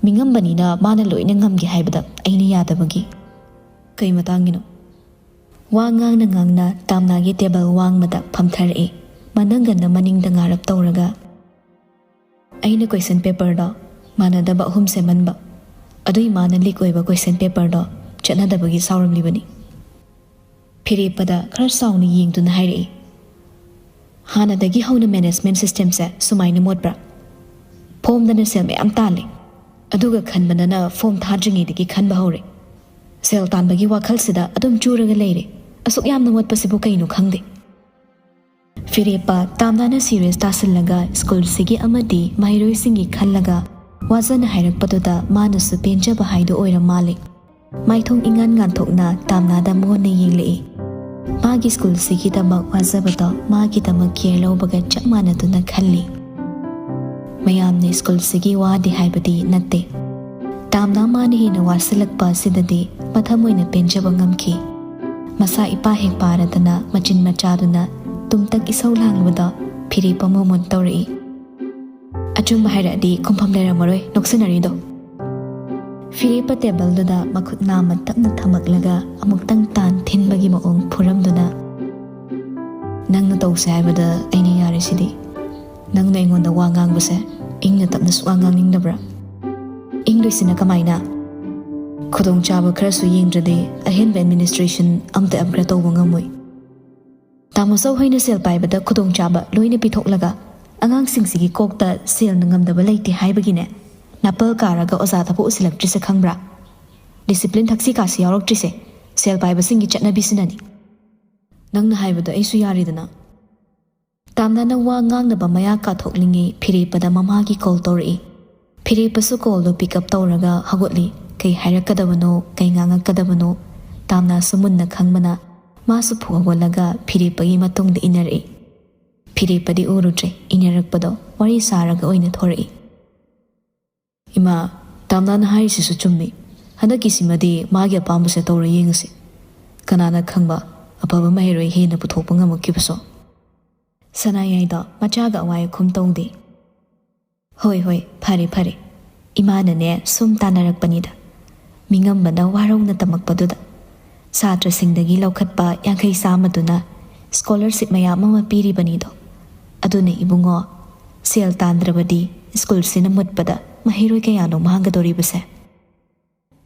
"ꯃꯤꯉꯝꯕꯅꯤꯅ ꯃꯥꯅ ꯂꯣꯏꯅ ꯉꯝꯒꯦ ꯍꯥꯏꯕꯗ ꯑꯩꯅ ꯌꯥꯗꯕꯒꯤ꯫" "ꯀꯩ ꯃꯇꯥꯡꯒꯤꯅꯣ?" ꯋꯥ ꯉꯥꯡꯅ ꯉꯥꯡꯅ ꯇꯥꯝꯅꯥꯒꯤ ꯇꯦꯕꯜ ꯋꯥꯡꯃꯗ ꯐꯝꯊꯔꯛꯏ꯫ ꯃꯅꯪꯒꯟꯅ ꯃꯅꯤꯡꯗ ꯉꯥꯔꯞ ꯇꯧꯔꯒ, "ꯑꯩꯅ ꯀꯣꯏꯁꯟ ꯄꯦꯄꯔꯗꯣ ꯃꯥꯟꯅꯗꯕ ꯑꯍꯨꯝ ꯁꯦꯝꯍꯟꯕ, ꯑꯗꯨꯏ ꯃꯥꯅ ꯂꯤꯛ ꯑꯣꯏꯕ ꯀꯣꯏꯁꯟ ꯄꯦꯄꯔꯗꯣ ꯆꯠꯅꯗꯕꯒꯤ ꯁꯥꯎꯔꯝꯂꯤꯕꯅꯤ꯫" ꯐꯤꯔꯦꯞꯄꯗ ꯈꯔ ꯆꯥꯎꯅ ꯌꯦꯡꯗꯨꯅ ꯍꯥꯏꯔꯛꯏ, "ꯍꯥꯟꯅꯗꯒꯤ ꯍꯧꯅ ꯃꯦꯅꯦꯖꯃꯦꯟ ꯁꯤꯁꯇꯦꯝꯁꯦ ꯁꯨꯃꯥꯏꯅ ꯃꯣꯠꯄ꯭ꯔꯥ?" ꯐꯣꯝꯗꯅ ꯁꯦꯜ ꯃꯌꯥꯝ ꯇꯥꯜꯂꯦ꯫ ꯑꯗꯨꯒ ꯈꯟꯕꯅꯅ ꯐꯣꯝ ꯊꯥꯗ꯭ꯔꯤꯉꯩꯗꯒꯤ ꯈꯟꯕ ꯍꯧꯔꯦ꯫ ꯁꯦꯜ ꯇꯥꯟꯕꯒꯤ ꯋꯥꯈꯜꯁꯤꯗ ꯑꯗꯨꯝ ꯆꯨꯔꯒ ꯂꯩꯔꯦ꯫ ꯑꯁꯨꯛ ꯌꯥꯝꯅ ꯃꯣꯠꯄꯁꯤꯕꯨ ꯀꯩꯅꯣ ꯈꯪꯗꯦ꯫ ꯐꯤꯔꯦꯞꯄ ꯇꯥꯝꯅꯥꯅ ꯁꯤꯔꯤꯌꯁ ꯇꯥꯁꯤꯜꯂꯒ ꯁ꯭ꯀꯨꯜꯁꯤꯒꯤ ꯑꯃꯗꯤ ꯃꯍꯩꯔꯣꯏꯁꯤꯡꯒꯤ ꯈꯜꯂꯒ ꯋꯥꯖꯅ ꯍꯥꯏꯔꯛꯄꯗꯨꯗ ꯃꯥꯅꯁꯨ ꯄꯦꯟꯖꯕ ꯍꯥꯏꯗꯨ ꯑꯣꯏꯔ ꯃꯥꯜꯂꯦ꯫ ꯃꯥꯏꯊꯣꯡ ꯏꯉꯥꯟ ꯉꯥꯟꯊꯣꯛꯅ ꯇꯥꯝꯅꯥꯗ ꯃꯨꯟꯅ ꯌꯦꯡꯂꯛꯏ꯫ ꯃꯥꯒꯤ ꯁ꯭ꯀꯨꯜꯁꯤꯒꯤꯗꯃꯛ ꯋꯥꯖꯕꯗꯣ ꯃꯥꯒꯤꯗꯃꯛ ꯀꯦꯌꯔ ꯂꯧꯕꯒ ꯆꯞ ꯃꯥꯟꯅꯗꯨꯅ ꯈꯜꯂꯤ꯫ ꯃꯌꯥꯝꯅ ꯁ꯭ꯀꯨꯜꯁꯤꯒꯤ ꯋꯥꯗꯦ ꯍꯥꯏꯕꯗꯤ ꯅꯠꯇꯦ꯫ ꯇꯥꯝꯅꯥ ꯃꯥꯅ ꯍꯦꯟꯅ ꯋꯥꯁꯤꯜꯂꯛꯄ ꯑꯁꯤꯗꯗꯤ ꯃꯊꯃꯣꯏꯅ ꯄꯦꯟꯖꯕ ꯉꯝꯈꯤ꯫ ꯃꯁꯥ ꯏꯄꯥ ꯍꯦꯛ ꯄꯥꯔꯗꯅ ꯃꯆꯤꯟ ꯃꯆꯥꯗꯨꯅ ꯇꯨꯝꯇꯛ ꯏꯁꯧ ꯂꯥꯡꯕꯗꯣ ꯐꯤꯔꯦꯞꯄ ꯃꯣꯃꯣꯟ ꯇꯧꯔꯛꯏ꯫ ꯑꯆꯨꯝꯕ ꯍꯥꯏꯔꯛꯑꯗꯤ ꯈꯨꯝꯐꯝ ꯂꯩꯔꯝꯃꯔꯣꯏ ꯅꯣꯛꯁꯤꯟꯅꯔꯤꯗꯣ꯫ ꯐꯤꯔꯦꯞꯄ ꯇꯦꯕꯜꯗꯨꯗ ꯃꯈꯨꯠ ꯅꯥꯝꯃ ꯇꯞꯅ ꯊꯝꯃꯛꯂꯒ ꯑꯃꯨꯛꯇꯪ ꯇꯥꯟ ꯊꯤꯟꯕꯒꯤ ꯃꯑꯣꯡ ꯐꯨꯔꯝꯗꯨꯅ, "ꯅꯪꯅ ꯇꯧꯁꯦ ꯍꯥꯏꯕꯗ ꯑꯩꯅ ꯌꯥꯔꯤꯁꯤꯗꯤ꯫ ꯅꯪꯅ ꯑꯩꯉꯣꯟꯗ ꯋꯥ ꯉꯥꯡꯕꯁꯦ ꯏꯪꯅ ꯇꯞꯅ ꯁꯨꯛꯉꯥꯡ ꯉꯥꯡꯅꯤꯡꯗꯕ꯭ꯔꯥ?" "ꯏꯪꯗꯣꯏꯁꯤꯅ ꯀꯃꯥꯏꯅ? ꯈꯨꯗꯣꯡꯆꯥꯕ ꯈꯔꯁꯨ ꯌꯦꯡꯗ꯭ꯔꯗꯤ ꯑꯍꯦꯟꯕ ꯑꯦꯗꯃꯤꯅꯤꯁꯇ꯭ꯔꯦꯁꯟ ꯑꯝꯇ ꯑꯞꯒ꯭ꯔꯦꯗ ꯇꯧꯕ ꯉꯝꯃꯣꯏ꯫ ꯇꯥꯃꯣ ꯆꯧ ꯍꯣꯏꯅ ꯁꯦꯜ ꯄꯥꯏꯕꯗ ꯈꯨꯗꯣꯡꯆꯥꯕ ꯂꯣꯏꯅ ꯄꯤꯊꯣꯛꯂꯒ ꯑꯉꯥꯡꯁꯤꯡꯁꯤꯒꯤ ꯀꯣꯛꯇ ꯁꯦꯜꯅ ꯉꯝꯗꯕ ꯂꯩꯇꯦ ꯍꯥꯏꯕꯒꯤꯅꯦ ꯅꯥꯄꯜ ꯀꯥꯔꯒ ꯑꯣꯖꯥ ꯊꯕꯛ ꯎꯁꯤꯜꯂꯛꯇ꯭ꯔꯤꯁꯦ ꯈꯪꯕ꯭ꯔꯥ? ꯗꯤꯁꯤꯄ꯭ꯂꯤꯟ ꯊꯛꯁꯤ ꯈꯥꯁꯤ ꯌꯥꯎꯔꯛꯇ꯭ꯔꯤꯁꯦ ꯁꯦꯜ ꯄꯥꯏꯕꯁꯤꯡꯒꯤ ꯆꯠꯅꯕꯤꯁꯤꯅꯅꯤ꯫ ꯅꯪꯅ ꯍꯥꯏꯕꯗꯣ ꯑꯩꯁꯨ ꯌꯥꯔꯤꯗꯅ?" ꯇꯥꯝꯅꯥꯅ ꯋꯥ ꯉꯥꯡꯅꯕ ꯃꯌꯥ ꯀꯥꯊꯣꯛꯂꯤꯉꯩ ꯐꯤꯔꯦꯞꯄꯗ ꯃꯃꯥꯒꯤ ꯀꯣꯜ ꯇꯧꯔꯛꯏ꯫ ꯐꯤꯔꯦꯞꯄꯁꯨ ꯀꯣꯜꯗꯣ ꯄꯤꯛ ꯑꯞ ꯇꯧꯔꯒ ꯍꯧꯒꯠꯂꯤ꯫ ꯀꯩ ꯍꯥꯏꯔꯛꯀꯗꯕꯅꯣ, ꯀꯩ ꯉꯥꯡꯉꯛꯀꯗꯕꯅꯣ ꯇꯥꯝꯅꯥꯁꯨ ꯃꯨꯟꯅ ꯈꯪꯕꯅ ꯃꯥꯁꯨ ꯐꯨ ꯍꯧꯒꯠꯂꯒ ꯐꯤꯔꯦꯞꯄꯒꯤ ꯃꯇꯨꯡꯗ ꯏꯟꯅꯔꯛꯏ꯫ ꯐꯤꯔꯦꯞꯄꯗꯤ ꯎꯔꯨꯗ꯭ꯔꯦ, ꯏꯟꯅꯔꯛꯄꯗꯣ ꯋꯥꯔꯤ ꯁꯥꯔꯒ ꯑꯣꯏꯅ ꯊꯣꯔꯛꯏ꯫ "ꯏꯃꯥ, ꯇꯥꯝꯅꯥꯅ ꯍꯥꯏꯔꯤꯁꯤꯁꯨ ꯆꯨꯝꯃꯤ꯫ ꯍꯟꯗꯛꯀꯤꯁꯤꯃꯗꯤ ꯃꯥꯒꯤ ꯑꯄꯥꯝꯕꯁꯦ ꯇꯧꯔ ꯌꯦꯡꯉꯁꯤ꯫ ꯀꯅꯥꯅ ꯈꯪꯕ, ꯑꯐꯕ ꯃꯍꯩꯔꯣꯏ ꯍꯦꯟꯅ ꯄꯨꯊꯣꯛꯄ ꯉꯝꯃꯛꯈꯤꯕꯁꯨ꯫" ꯁꯅꯥꯌꯥꯏꯗꯣ ꯃꯆꯥꯒ ꯑꯋꯥꯏ ꯑꯈꯨꯝ ꯇꯧꯗꯦ꯫ "ꯍꯣꯏ, ꯍꯣꯏ, ꯐꯔꯦ, ꯐꯔꯦ꯫ ꯏꯃꯥꯅꯅꯦ ꯁꯨꯝ ꯇꯥꯟꯅꯔꯛꯄꯅꯤꯗ꯫ ꯃꯤꯉꯝꯕꯅ ꯋꯥꯔꯧꯅ ꯇꯝꯃꯛꯄꯗꯨꯗ ꯁꯥꯇ꯭ꯔꯁꯤꯡꯗꯒꯤ ꯂꯧꯈꯠꯄ ꯌꯥꯡꯈꯩ ꯆꯥꯝꯃꯗꯨꯅ ꯁ꯭ꯀꯣꯂꯔꯁꯤꯞ ꯃꯌꯥꯝ ꯑꯃ ꯄꯤꯔꯤꯕꯅꯤꯗꯣ꯫ ꯑꯗꯨꯅ ꯏꯕꯨꯡꯉꯣ, ꯁꯦꯜ ꯇꯥꯟꯗ꯭ꯔꯕꯗꯤ ꯁ꯭ꯀꯨꯜꯁꯤꯅ ꯃꯨꯠꯄꯗ ꯃꯍꯩꯔꯣꯏ ꯀꯌꯥꯅꯣ ꯃꯥꯡꯒꯗꯧꯔꯤꯕꯁꯦ?"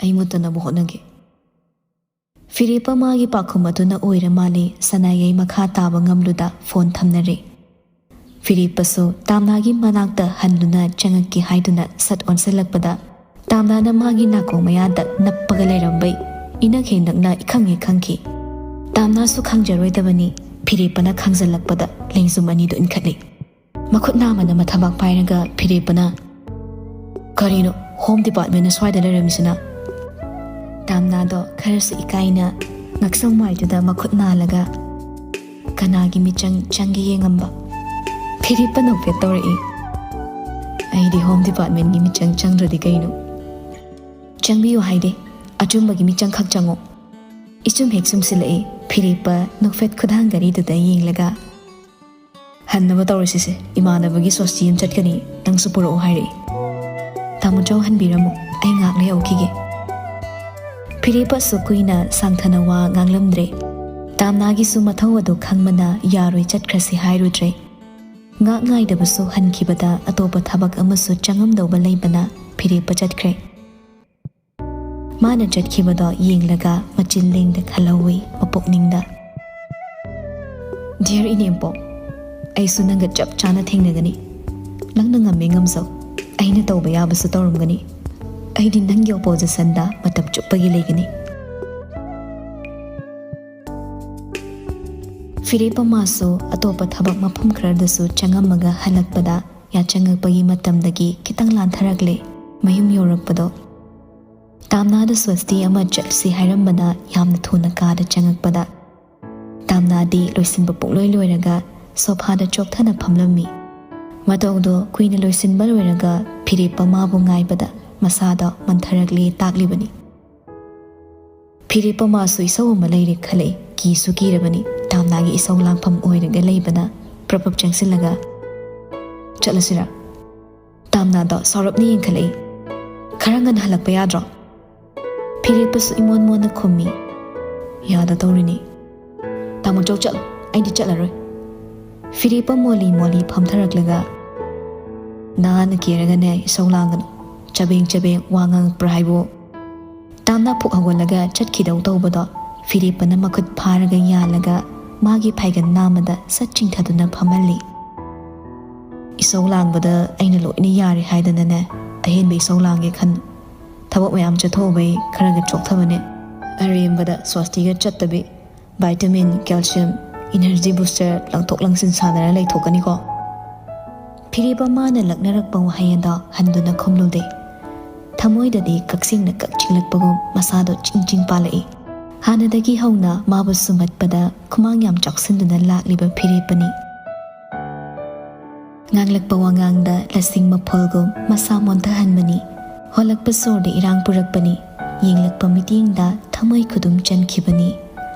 "ꯑꯩ ꯃꯨꯠꯇꯅꯕ ꯍꯣꯠꯅꯒꯦ꯫" ꯐꯤꯔꯦꯞꯄ ꯃꯥꯒꯤ ꯄꯥꯎꯈꯨꯝ ꯑꯗꯨꯅ ꯑꯣꯏꯔ ꯃꯥꯜꯂꯦ ꯁꯅꯥꯌꯥꯏ ꯃꯈꯥ ꯇꯥꯕ ꯉꯝꯂꯨꯗ ꯐꯣꯟ ꯊꯝꯅꯔꯦ꯫ ꯐꯤꯔꯦꯞꯄꯁꯨ ꯇꯥꯝꯅꯥꯒꯤ ꯃꯅꯥꯛꯇ ꯍꯟꯗꯨꯅ ꯆꯪꯉꯛꯀꯦ ꯍꯥꯏꯗꯨꯅ ꯁꯠ ꯑꯣꯟꯁꯤꯜꯂꯛꯄꯗ, ꯇꯥꯝꯅꯥꯅ ꯃꯥꯒꯤ ꯅꯥꯀꯣꯡ ꯃꯌꯥꯗ ꯅꯞꯄꯒ ꯂꯩꯔꯝꯕꯩ ꯏꯅꯛ ꯍꯦꯟꯅ ꯏꯈꯪ ꯍꯦꯛ ꯈꯪꯈꯤ꯫ ꯇꯥꯝꯅꯥꯁꯨ ꯈꯪꯖꯔꯣꯏꯗꯕꯅꯤ, ꯐꯤꯔꯦꯞꯄꯅ ꯈꯪꯖꯜꯂꯛꯄꯗ ꯂꯦꯡꯖꯨꯝ ꯑꯅꯤꯗꯨ ꯏꯟꯈꯠꯂꯤ꯫ ꯃꯈꯨꯠ ꯅꯥꯝꯃꯅ ꯃꯊꯕꯥꯛ ꯄꯥꯏꯔꯒ ꯐꯤꯔꯦꯞꯄꯅ, "ꯀꯔꯤꯅꯣ, ꯍꯣꯝ ꯗꯤꯄꯥꯔꯠꯃꯦꯟꯅ ꯁ꯭ꯋꯥꯏꯗ ꯂꯩꯔꯝꯃꯤꯁꯤꯅ?" ꯇꯥꯝꯅꯥꯗꯣ ꯈꯔꯁꯨ ꯏꯀꯥꯏꯅ ꯉꯛꯁꯪ ꯃꯥꯏꯗꯨꯗ ꯃꯈꯨꯠ ꯅꯥꯜꯂꯒ ꯀꯅꯥꯒꯤ ꯃꯤꯆꯪ ꯆꯪꯒꯦ ꯌꯦꯡꯉꯝꯕ꯫ ꯐꯤꯔꯦꯞꯄ ꯅꯣꯛꯐꯦꯠ ꯇꯧꯔꯛꯏ꯫ "ꯑꯩꯗꯤ ꯍꯣꯝ ꯗꯤꯄꯥꯔꯠꯃꯦꯟꯒꯤ ꯃꯤꯆꯪ ꯆꯪꯗ꯭ꯔꯗꯤ ꯀꯩꯅꯣ?" "ꯆꯪꯕꯤꯌꯨ ꯍꯥꯏꯗꯦ, ꯑꯆꯨꯝꯕꯒꯤ ꯃꯤꯆꯪ ꯈꯛ ꯆꯪꯉꯣ꯫ ꯏꯆꯨꯝ ꯍꯦꯛ ꯆꯨꯝꯁꯤꯜꯂꯛꯏ꯫" ꯐꯤꯔꯦꯞꯄ ꯅꯣꯛꯐꯦꯠ ꯈꯨꯗꯥꯡ ꯘꯔꯤꯗꯨꯗ ꯌꯦꯡꯂꯒ, "ꯍꯟꯅꯕ ꯇꯧꯔꯁꯤꯁꯦ, ꯏꯃꯥꯟꯅꯕꯒꯤ ꯁꯣꯁꯇꯤ ꯑꯃ ꯆꯠꯀꯅꯤ, ꯅꯪꯁꯨ ꯄꯨꯔꯛꯑꯣ ꯍꯥꯏꯔꯛꯏ꯫" "ꯇꯥꯃꯣ ꯆꯧ ꯍꯟꯕꯤꯔꯝꯃꯣ, ꯑꯩ ꯉꯥꯏꯍꯥꯛ ꯂꯩꯍꯧꯈꯤꯒꯦ꯫" ꯐꯤꯔꯦꯞꯄꯁꯨ ꯀꯨꯏꯅ ꯁꯥꯡꯊꯅ ꯋꯥ ꯉꯥꯡꯂꯝꯗ꯭ꯔꯦ꯫ ꯇꯥꯝꯅꯥꯒꯤꯁꯨ ꯃꯊꯧ ꯑꯗꯨ ꯈꯪꯕꯅ ꯌꯥꯔꯣꯏ ꯆꯠꯈ꯭ꯔꯁꯤ ꯍꯥꯏꯔꯨꯗ꯭ꯔꯦ꯫ ꯉꯥꯛ ꯉꯥꯏꯗꯕꯁꯨ ꯍꯟꯈꯤꯕꯗ ꯑꯇꯣꯞꯄ ꯊꯕꯛ ꯑꯃꯁꯨ ꯆꯪꯉꯝꯗꯧꯕ ꯂꯩꯕꯅ ꯐꯤꯔꯦꯞꯄ ꯆꯠꯈ꯭ꯔꯦ꯫ ꯃꯥꯅ ꯆꯠꯈꯤꯕꯗꯣ ꯌꯦꯡꯂꯒ ꯃꯆꯤꯟ ꯂꯦꯡꯗ ꯈꯜꯍꯧꯏ ꯃꯄꯨꯛꯅꯤꯡꯗ꯫ "ꯗꯤꯌꯔ ꯏꯅꯦꯝꯄꯣꯛ, ꯑꯩꯁꯨ ꯅꯪꯒ ꯆꯞ ꯆꯥꯅ ꯊꯦꯡꯅꯒꯅꯤ꯫ ꯅꯪꯅ ꯉꯝꯃꯦ ꯉꯝꯖꯧ꯫ ꯑꯩꯅ ꯇꯧꯕ ꯌꯥꯕꯁꯨ ꯇꯧꯔꯝꯒꯅꯤ꯫ ꯑꯩꯗꯤ ꯅꯪꯒꯤ ꯑꯣꯄꯣꯖꯤꯁꯟꯗ ꯃꯇꯝ ꯆꯨꯞꯄꯒꯤ ꯂꯩꯒꯅꯤ꯫" ꯐꯤꯔꯦꯞꯄ ꯃꯥꯁꯨ ꯑꯇꯣꯞꯄ ꯊꯕꯛ ꯃꯐꯝ ꯈꯔꯗꯁꯨ ꯆꯪꯉꯝꯃꯒ ꯍꯜꯂꯛꯄꯗ ꯌꯥꯆꯪꯉꯛꯄꯒꯤ ꯃꯇꯝꯗꯒꯤ ꯈꯤꯇꯪ ꯂꯥꯟꯊꯔꯛꯂꯦ꯫ ꯃꯌꯨꯝ ꯌꯧꯔꯛꯄꯗꯣ ꯇꯥꯝꯅꯥꯗ ꯁ꯭ꯋꯁꯇꯤ ꯑꯃ ꯆꯠꯁꯤ ꯍꯥꯏꯔꯝꯕꯅ ꯌꯥꯝꯅ ꯊꯨꯅ ꯀꯥꯗ ꯆꯪꯉꯛꯄꯗ, ꯇꯥꯝꯅꯥꯗꯤ ꯂꯣꯏꯁꯤꯟꯕ ꯄꯨꯡꯂꯣꯏ ꯂꯣꯏꯔꯒ ꯁꯣꯐꯥꯗ ꯆꯣꯛꯊꯅ ꯐꯝꯂꯝꯃꯤ꯫ ꯃꯇꯧꯗꯣ ꯀꯨꯏꯅ ꯂꯣꯏꯁꯤꯟꯕ ꯂꯣꯏꯔꯒ ꯐꯤꯔꯦꯞꯄ ꯃꯥꯕꯨ ꯉꯥꯏꯕꯗ ꯃꯁꯥꯗ ꯃꯟꯊꯔꯛꯂꯦ ꯇꯥꯛꯂꯤꯕꯅꯤ꯫ ꯐꯤꯔꯦꯞꯄ ꯃꯥꯁꯨ ꯏꯁꯧ ꯑꯃ ꯂꯩꯔꯦ ꯈꯜꯂꯛꯏ꯫ ꯀꯤꯁꯨ ꯀꯤꯔꯕꯅꯤ꯫ ꯇꯥꯝꯅꯥꯒꯤ ꯏꯁꯧ ꯂꯥꯡꯐꯝ ꯑꯣꯏꯔꯒ ꯂꯩꯕꯅ ꯄ꯭ꯔꯞ ꯄ꯭ꯔꯞ ꯆꯪꯁꯤꯜꯂꯒ, "ꯆꯠꯂꯁꯤꯔꯥ?" ꯇꯥꯝꯅꯥꯗꯣ ꯁꯥꯎꯔꯞꯅ ꯌꯦꯡꯈꯠꯂꯛꯏ꯫ "ꯈꯔ ꯉꯟꯅ ꯍꯜꯂꯛꯄ ꯌꯥꯗ꯭ꯔꯣ?" ꯐꯤꯔꯦꯞꯄꯁꯨ ꯏꯃꯣꯟ ꯃꯣꯟꯅ ꯈꯨꯝꯃꯤ꯫ "ꯌꯥꯗ ꯇꯧꯔꯤꯅꯤ꯫" "ꯇꯥꯃꯣ ꯆꯧ ꯆꯠꯂꯣ, ꯑꯩꯗꯤ ꯆꯠꯂꯔꯣꯏ꯫" ꯐꯤꯔꯦꯞꯄ ꯃꯣꯂꯤ ꯃꯣꯂꯤ ꯐꯝꯊꯔꯛꯂꯒ, "ꯅꯥꯟꯅ ꯀꯦꯔꯒꯅꯦ ꯏꯁꯧ ꯂꯥꯡꯒꯅꯨ꯫ ꯆꯕꯦꯡ ꯆꯕꯦꯡ ꯋꯥ ꯉꯥꯡꯉꯛꯄ꯭ꯔꯥ ꯍꯥꯏꯕꯨ?" ꯇꯥꯝꯅꯥ ꯐꯨꯛ ꯍꯧꯒꯠꯂꯒ ꯆꯠꯈꯤꯗꯧ ꯇꯧꯕꯗꯣ ꯐꯤꯔꯦꯞꯄꯅ ꯃꯈꯨꯠ ꯐꯥꯔꯒ ꯌꯥꯜꯂꯒ ꯃꯥꯒꯤ ꯐꯥꯏꯒꯟ ꯅꯥꯝꯃꯗ ꯁꯠ ꯆꯤꯡꯊꯗꯨꯅ ꯐꯝꯍꯜꯂꯤ꯫ ꯏꯁꯧ ꯂꯥꯡꯕꯗ ꯑꯩꯅ ꯂꯣꯏꯅ ꯌꯥꯔꯦ ꯍꯥꯏꯗꯅꯅꯦ, ꯑꯍꯦꯟꯕ ꯏꯁꯧ ꯂꯥꯡꯒꯦ ꯈꯟ꯫ ꯊꯕꯛ ꯃꯌꯥꯝ ꯆꯠꯊꯣꯛꯎꯕꯩ ꯈꯔꯒ ꯆꯣꯛꯊꯕꯅꯦ꯫ ꯑꯔꯦꯝꯕꯗ ꯁ꯭ꯋꯥꯁꯇꯤꯒ ꯆꯠꯇꯕꯤ, vitamin, calcium, energy booster ꯂꯪꯊꯣꯛ ꯂꯪꯁꯤꯟ ꯁꯥꯟꯅꯔ ꯂꯩꯊꯣꯛꯀꯅꯤꯀꯣ꯫ ꯐꯤꯔꯦꯞ ꯑꯃꯅ ꯂꯛꯅꯔꯛꯄ ꯋꯥꯍꯩ ꯑꯗꯣ ꯍꯟꯗꯨꯅ ꯈꯨꯝꯂꯨꯗꯦ꯫ ꯊꯃꯣꯏꯗꯗꯤ ꯀꯛꯆꯤꯡꯅ ꯀꯛꯆꯤꯡꯂꯛꯄꯒꯨꯝ ꯃꯁꯥꯗꯣ ꯆꯤꯡ ꯆꯤꯡ ꯄꯥꯜꯂꯛꯏ꯫ ꯍꯥꯟꯅꯗꯒꯤ ꯍꯧꯅ ꯃꯥꯕꯨ ꯁꯨꯝꯍꯠꯄꯗ ꯈꯨꯃꯥꯡ ꯌꯥꯝ ꯆꯥꯎꯁꯤꯟꯗꯨꯅ ꯂꯥꯛꯂꯤꯕ ꯐꯤꯔꯦꯞꯄꯅꯤ꯫ ꯉꯥꯡꯂꯛꯄ ꯋꯥꯉꯥꯡꯗ ꯂꯁꯤꯡ ꯃꯐꯣꯜꯒꯨꯝ ꯃꯁꯥ ꯃꯣꯟꯊꯍꯟꯕꯅꯤ꯫ ꯍꯣꯜꯂꯛꯄ ꯁꯣꯔꯗ ꯏꯔꯥꯡ ꯄꯨꯔꯛꯄꯅꯤ꯫ ꯌꯦꯡꯂꯛꯄ ꯃꯤꯠꯌꯦꯡꯗ ꯊꯃꯣꯏ ꯈꯨꯗꯨꯝ ꯆꯟꯈꯤꯕꯅꯤ꯫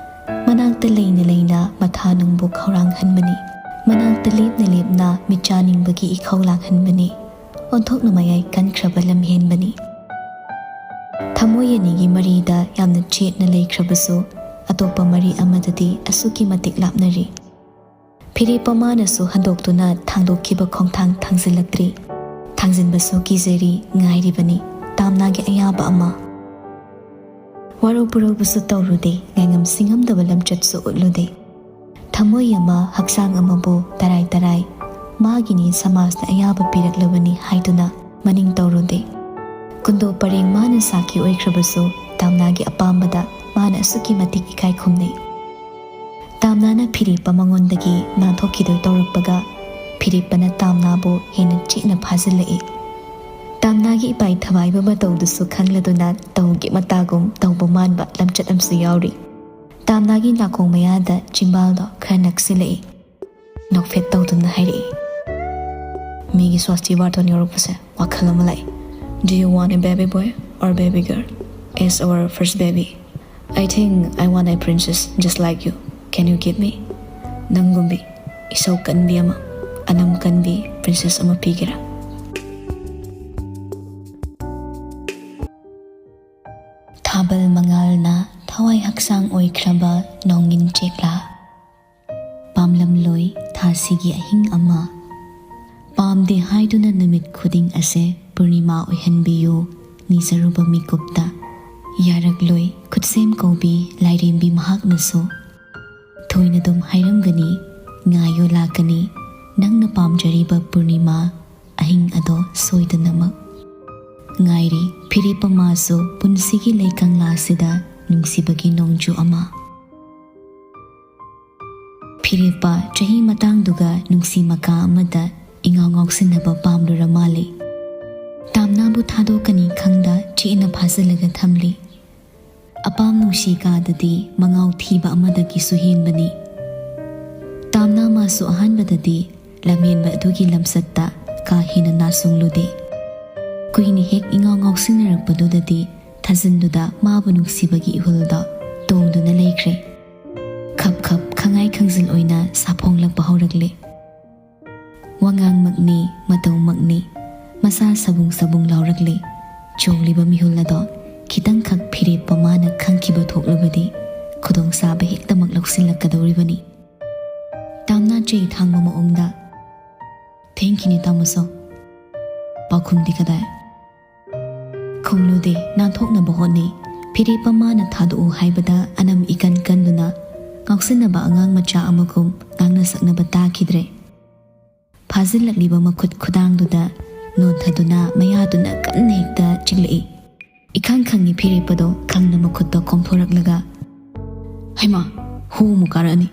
ꯃꯅꯥꯛꯇ ꯂꯩꯅ ꯂꯩꯅ ꯃꯊꯥ ꯅꯨꯡꯕꯨ ꯈꯧꯔꯥꯡꯍꯟꯕꯅꯤ꯫ ꯃꯅꯥꯛꯇ ꯂꯦꯞꯅ ꯂꯦꯞꯅ ꯃꯤꯠꯆꯥ ꯅꯤꯡꯕꯒꯤ ꯏꯈꯧ ꯂꯥꯡꯍꯟꯕꯅꯤ꯫ ꯑꯣꯟꯊꯣꯛꯅ ꯃꯌꯥꯏ ꯀꯟꯈ꯭ꯔꯕ ꯂꯝꯍꯦꯟꯕꯅꯤ꯫ ꯊꯃꯣꯏ ꯑꯅꯤꯒꯤ ꯃꯔꯤꯗ ꯌꯥꯝꯅ ꯆꯦꯠꯅ ꯂꯩꯈ꯭ꯔꯕꯁꯨ, ꯑꯇꯣꯞꯄ ꯃꯔꯤ ꯑꯃꯗꯗꯤ ꯑꯁꯨꯛꯀꯤ ꯃꯇꯤꯛ ꯂꯥꯞꯅꯔꯤ꯫ ꯐꯤꯔꯦꯞ ꯑꯃꯅꯁꯨ ꯍꯟꯗꯣꯛꯇꯨꯅ ꯊꯥꯡꯗꯣꯛꯈꯤꯕ ꯈꯣꯡꯊꯥꯡ ꯊꯥꯡꯖꯤꯜꯂꯛꯇ꯭ꯔꯤ꯫ ꯊꯥꯡꯖꯤꯟꯕꯁꯨ ꯀꯤꯖꯔꯤ, ꯉꯥꯏꯔꯤꯕꯅꯤ ꯇꯥꯝꯅꯥꯒꯤ ꯑꯌꯥꯕ ꯑꯃ꯫ ꯋꯥꯔꯧ ꯄꯨꯔꯧꯕꯁꯨ ꯇꯧꯔꯨꯗꯦ, ꯉꯥꯏꯉꯝ ꯁꯤꯡꯉꯝꯗꯕ ꯂꯝꯆꯠꯁꯨ ꯎꯠꯂꯨꯗꯦ꯫ ꯊꯃꯣꯏ ꯑꯃ, ꯍꯛꯆꯥꯡ ꯑꯃꯕꯨ ꯇꯔꯥꯏ ꯇꯔꯥꯏ, ꯃꯥꯒꯤꯅꯤ, ꯁꯃꯥꯖꯅ ꯑꯌꯥꯕ ꯄꯤꯔꯛꯂꯕꯅꯤ ꯍꯥꯏꯗꯨꯅ ꯃꯅꯤꯡ ꯇꯧꯔꯨꯗꯦ꯫ ꯀꯨꯟꯗꯣ ꯄꯔꯦꯡ ꯃꯥꯅ ꯁꯥꯈꯤ ꯑꯣꯏꯈ꯭ꯔꯕꯁꯨ, ꯇꯥꯝꯅꯥꯒꯤ ꯑꯄꯥꯝꯕꯗ ꯃꯥꯅ ꯑꯁꯨꯛꯀꯤ ꯃꯇꯤꯛ ꯏꯀꯥꯏ ꯈꯨꯝꯅꯩ꯫ ꯇꯥꯝꯅꯥꯅ ꯐꯤꯔꯦꯞꯄ ꯃꯉꯣꯟꯗꯒꯤ ꯅꯥꯟꯊꯣꯛꯈꯤꯗꯣꯏ ꯇꯧꯔꯛꯄꯒ, ꯐꯤꯔꯦꯞꯄꯅ ꯇꯥꯝꯅꯥꯕꯨ ꯍꯦꯟꯅ ꯆꯦꯠꯅ ꯐꯥꯖꯤꯜꯂꯛꯏ꯫ ꯇꯥꯝꯅꯥꯒꯤ ꯏꯄꯥꯏ ꯊꯕꯥꯏꯕ ꯃꯇꯧꯗꯨꯁꯨ ꯈꯪꯂꯗꯨꯅ ꯇꯧꯒꯦ ꯃꯇꯥꯒꯨꯝ ꯇꯧꯕ ꯃꯥꯟꯕ ꯂꯝꯆꯠ ꯑꯃꯁꯨ ꯌꯥꯎꯔꯤ꯫ ꯇꯥꯝꯅꯥꯒꯤ ꯅꯥꯀꯣꯡ ꯃꯌꯥꯗ ꯆꯤꯝꯕꯥꯜꯗꯣ ꯈꯔ ꯅꯛꯁꯤꯜꯂꯛꯏ꯫ ꯅꯣꯛꯐꯦꯠ ꯇꯧꯗꯨꯅ ꯍꯥꯏꯔꯛꯏ, "ꯃꯤꯒꯤ ꯁ꯭ꯋꯥꯁꯇꯤ ꯕꯥꯔꯇꯣꯟ ꯌꯧꯔꯛꯄꯁꯦ ꯋꯥꯈꯜ ꯑꯃ ꯂꯥꯛꯏ꯫ Do you want a baby boy or baby girl? As our first baby, I think I want a princess just like you. Can you give me?" ꯅꯪꯒꯨꯝꯕꯤ, ꯏꯁꯧ ꯀꯟꯕꯤ ꯑꯃ, ꯑꯅꯝ ꯀꯟꯕꯤ princess ꯑꯃ ꯄꯤꯒꯦꯔꯥ? ꯊꯥꯕꯜ ꯃꯉꯥꯜꯅ ꯊꯋꯥꯏ ꯍꯛꯆꯥꯡ ꯑꯣꯏꯈ꯭ꯔꯕ ꯅꯣꯡꯏꯟ ꯆꯦꯛꯂꯥ꯫ ꯄꯥꯝꯂꯝꯂꯣꯏ ꯊꯥꯁꯤꯒꯤ ꯑꯍꯤꯡ ꯑꯃ꯫ ꯄꯥꯝꯗꯦ ꯍꯥꯏꯗꯨꯅ ꯅꯨꯃꯤꯠ ꯈꯨꯗꯤꯡ ꯑꯁꯦ ꯄꯨꯔꯅꯤꯃꯥ ꯑꯣꯏꯍꯟꯕꯤꯌꯨ ꯅꯤꯖꯔꯨꯕ ꯃꯤꯀꯨꯞꯇ꯫ ꯌꯥꯔꯛꯂꯣꯏ ꯈꯨꯠꯁꯦꯝ ꯀꯧꯕꯤ ꯂꯥꯏꯔꯦꯝꯕꯤ ꯃꯍꯥꯛꯅꯁꯨ꯫ ꯊꯣꯏꯅꯗꯨꯝ ꯍꯥꯏꯔꯝꯒꯅꯤ, "ꯉꯥꯏꯌꯨ ꯂꯥꯛꯀꯅꯤ, ꯅꯪꯅ ꯄꯥꯝꯖꯔꯤꯕ ꯄꯨꯔꯅꯤꯃꯥ ꯑꯍꯤꯡ ꯑꯗꯣ ꯁꯣꯏꯗꯅꯃꯛ ꯉꯥꯏꯔꯤ꯫ ꯐꯤꯔꯦꯞꯄ ꯃꯥꯁꯨ ꯄꯨꯟꯁꯤꯒꯤ ꯂꯩꯀꯪꯂꯥꯁꯤꯗ ꯅꯨꯡꯁꯤꯕꯒꯤ ꯅꯣꯡꯖꯨ ꯑꯃ꯫ ꯐꯤꯔꯦꯞꯄ ꯆꯍꯤ ꯃꯇꯥꯡꯗꯨꯒ ꯅꯨꯡꯁꯤ ꯃꯀꯥ ꯑꯃꯗ ꯏꯉꯥꯎ ꯉꯥꯎꯁꯤꯟꯅꯕ ꯄꯥꯝꯂꯨꯔ ꯃꯥꯜꯂꯦ꯫ ꯇꯥꯝꯅꯥꯕꯨ ꯊꯥꯗꯣꯛꯀꯅꯤ ꯈꯪꯗ ꯆꯦꯠꯅ ꯐꯥꯖꯤꯜꯂꯒ ꯊꯝꯂꯤ꯫ ꯑꯄꯥꯝ ꯅꯨꯡꯁꯤ ꯀꯥꯗꯗꯤ ꯃꯉꯥꯎ ꯊꯤꯕ ꯑꯃꯗꯒꯤꯁꯨ ꯍꯦꯟꯕꯅꯤ꯫ ꯇꯥꯝꯅꯥ ꯃꯥꯁꯨ ꯑꯍꯥꯟꯕꯗꯗꯤ ꯂꯝꯍꯦꯟꯕ ꯑꯗꯨꯒꯤ ꯂꯝꯆꯠꯇ ꯀꯥ ꯍꯦꯟꯅ ꯅꯥꯁꯨꯡꯂꯨꯗꯦ꯫ ꯀꯨꯏꯅ ꯍꯦꯛ ꯏꯉꯥꯎ ꯉꯥꯎꯁꯤꯟꯅꯔꯛꯄꯗꯨꯗꯗꯤ ꯊꯥꯖꯤꯟꯗꯨꯗ ꯃꯥꯕꯨ ꯅꯨꯡꯁꯤꯕꯒꯤ ꯏꯍꯨꯜꯗꯣ ꯇꯣꯡꯗꯨꯅ ꯂꯩꯈ꯭ꯔꯦ꯫ ꯈꯞ ꯈꯞ ꯈꯉꯥꯏ ꯈꯪꯖꯤꯜ ꯑꯣꯏꯅ ꯁꯥꯐꯣꯡꯂꯛꯄ ꯍꯧꯔꯛꯂꯦ꯫ ꯋꯥꯉꯥꯡꯃꯛꯅꯤ, ꯃꯇꯧꯃꯛꯅꯤ, ꯃꯁꯥ ꯁꯕꯨꯡ ꯁꯕꯨꯡ ꯂꯥꯎꯔꯛꯂꯦ꯫ ꯆꯣꯡꯂꯤꯕ ꯃꯤꯍꯨꯜ ꯑꯗꯣ ꯈꯤꯇꯪꯈꯛ ꯐꯤꯔꯦꯞꯄ ꯃꯥꯅ ꯈꯪꯈꯤꯕ ꯊꯣꯛꯂꯕꯗꯤ ꯈꯨꯗꯣꯡꯆꯥꯕ ꯍꯦꯛꯇꯃꯛ ꯂꯧꯁꯤꯜꯂꯛꯀꯗꯧꯔꯤꯕꯅꯤ꯫ ꯇꯥꯝꯅꯥ ꯆꯩ ꯊꯥꯡꯕ ꯃꯑꯣꯡꯗ, "ꯊꯦꯡꯈꯤꯅꯤ ꯇꯥꯃꯣꯁꯣ꯫ ꯄꯥꯎꯈꯨꯝꯗꯤ ꯀꯗꯥꯏ?" ꯈꯨꯝꯂꯨꯗꯦ, ꯅꯥꯟꯊꯣꯛꯅꯕ ꯍꯣꯠꯅꯩ꯫ ꯐꯤꯔꯦꯞꯄ ꯃꯥꯅ ꯊꯥꯗꯣꯛꯎ ꯍꯥꯏꯕꯗ ꯑꯅꯝ ꯏꯀꯟ ꯀꯟꯗꯨꯅ ꯉꯥꯎꯁꯤꯟꯅꯕ ꯑꯉꯥꯡ ꯃꯆꯥ ꯑꯃꯒꯨꯝ ꯉꯥꯡꯅ ꯁꯛꯅꯕ ꯇꯥꯈꯤꯗ꯭ꯔꯦ꯫ ꯐꯥꯖꯤꯜꯂꯛꯂꯤꯕ ꯃꯈꯨꯠ ꯈꯨꯗꯥꯡꯗꯨꯗ ꯅꯣꯟꯊꯗꯨꯅ ꯃꯌꯥꯗꯨꯅ ꯀꯟꯅ ꯍꯦꯛꯇ ꯆꯤꯛꯂꯛꯏ꯫ ꯏꯈꯪ ꯈꯪꯉꯤ ꯐꯤꯔꯦꯞꯄꯗꯣ ꯈꯪꯅ ꯃꯈꯨꯠꯇꯣ ꯀꯣꯝꯊꯣꯔꯛꯂꯒ, "ꯍꯩꯃꯥ, ꯍꯨ ꯑꯃꯨꯛ ꯀꯥꯔꯛꯑꯅꯤ!"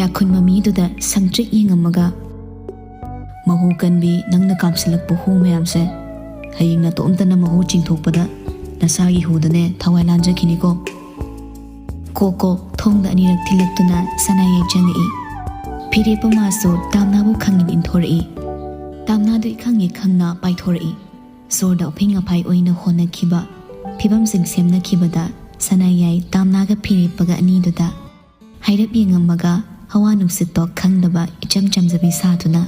ꯌꯥꯈꯨꯟ ꯃꯃꯤꯗꯨꯗ ꯁꯪꯇ꯭ꯔꯤꯛ ꯌꯦꯡꯉꯝꯃꯒ, "ꯃꯍꯨ ꯀꯟꯕꯤ ꯅꯪꯅ ꯀꯥꯝꯁꯤꯜꯂꯛꯄ ꯍꯨ ꯃꯌꯥꯝꯁꯦ, ꯍꯌꯦꯡ ꯅꯇꯣꯝꯇꯅ ꯃꯍꯨ ꯆꯤꯡꯊꯣꯛꯄꯗ ꯅꯁꯥꯒꯤ ꯍꯨꯗꯅꯦ ꯊꯋꯥꯏ ꯂꯥꯟꯖꯈꯤꯅꯤꯀꯣ꯫ ꯀꯣ ꯀꯣ!" ꯊꯣꯡꯗ ꯑꯅꯤꯔꯛ ꯊꯤꯜꯂꯛꯇꯨꯅ ꯁꯅꯥꯌꯥꯏ ꯆꯪꯉꯛꯏ꯫ ꯐꯤꯔꯦꯞꯄ ꯃꯥꯁꯨ ꯇꯥꯝꯅꯥꯕꯨ ꯈꯪꯉꯤꯅ ꯏꯟꯊꯣꯔꯛꯏ꯫ ꯇꯥꯝꯅꯥꯗꯨ ꯏꯈꯪ ꯏꯈꯪꯅ ꯄꯥꯏꯊꯣꯔꯛꯏ꯫ ꯁꯣꯔꯗ ꯑꯐꯤꯡ ꯑꯐꯥꯏ ꯑꯣꯏꯅ ꯍꯣꯟꯅꯈꯤꯕ ꯐꯤꯕꯝꯁꯤꯡ ꯁꯦꯝꯅꯈꯤꯕꯗ ꯁꯅꯥꯌꯥꯏ ꯇꯥꯝꯅꯥꯒ ꯐꯤꯔꯦꯞꯄꯒ ꯑꯅꯤꯗꯨꯗ ꯍꯥꯏꯔꯞ ꯌꯦꯡꯉꯝꯃꯒ ꯍꯋꯥ ꯅꯨꯡꯁꯤꯠꯇꯣ ꯈꯪꯗꯕ ꯏꯆꯝ ꯆꯝꯖꯕꯤ ꯁꯥꯗꯨꯅ,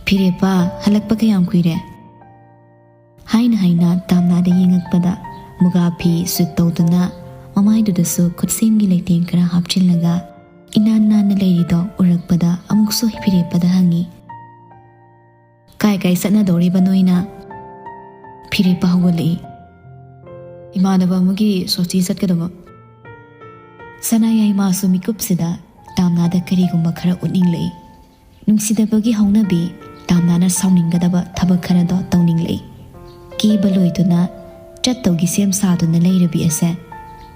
"ꯐꯤꯔꯦꯞꯄ, ꯍꯜꯂꯛꯄ ꯀꯌꯥꯝ ꯀꯨꯏꯔꯦ?" ꯍꯥꯏꯅ ꯍꯥꯏꯅ ꯇꯥꯝꯅꯥꯗ ꯌꯦꯡꯉꯛꯄꯗ ꯃꯨꯒꯥ ꯐꯤ ꯁꯨꯠ ꯇꯧꯗꯨꯅ ꯃꯃꯥꯏꯗꯨꯗꯁꯨ ꯈꯨꯠꯁꯦꯝꯒꯤ ꯂꯩꯇꯦꯡ ꯈꯔ ꯍꯥꯞꯆꯤꯜꯂꯒ ꯏꯅꯥꯟ ꯅꯥꯟꯅ ꯂꯩꯔꯤꯗꯣ ꯎꯔꯛꯄꯗ ꯑꯃꯨꯛꯁꯨ ꯐꯤꯔꯦꯞꯄꯗ ꯍꯪꯉꯤ, "ꯀꯥꯏ ꯀꯥꯏ ꯆꯠꯅꯗꯧꯔꯤꯕ ꯅꯣꯏꯅ?" ꯐꯤꯔꯦꯞꯄ ꯍꯧꯒꯠꯂꯛꯏ꯫ "ꯏꯃꯥꯟꯅꯕ ꯑꯃꯒꯤ ꯁꯣꯁꯇꯤ ꯆꯠꯀꯗꯕ꯫" ꯁꯅꯥꯌꯥꯏ ꯃꯥꯁꯨ ꯃꯤꯀꯨꯞꯁꯤꯗ ꯇꯥꯝꯅꯥꯗ ꯀꯔꯤꯒꯨꯝꯕ ꯈꯔ ꯎꯠꯅꯤꯡꯂꯛꯏ꯫ ꯅꯨꯡꯁꯤꯗꯕꯒꯤ ꯍꯧꯅꯕꯤ ꯇꯥꯝꯅꯥꯅ ꯁꯥꯎꯅꯤꯡꯒꯗꯕ ꯊꯕꯛ ꯈꯔꯗꯣ ꯇꯧꯅꯤꯡꯂꯛꯏ꯫ ꯀꯦꯕ ꯂꯣꯏꯗꯨꯅ ꯆꯠꯇꯧꯒꯤ ꯁꯦꯝ ꯁꯥꯗꯨꯅ ꯂꯩꯔꯕꯤ ꯑꯁꯦ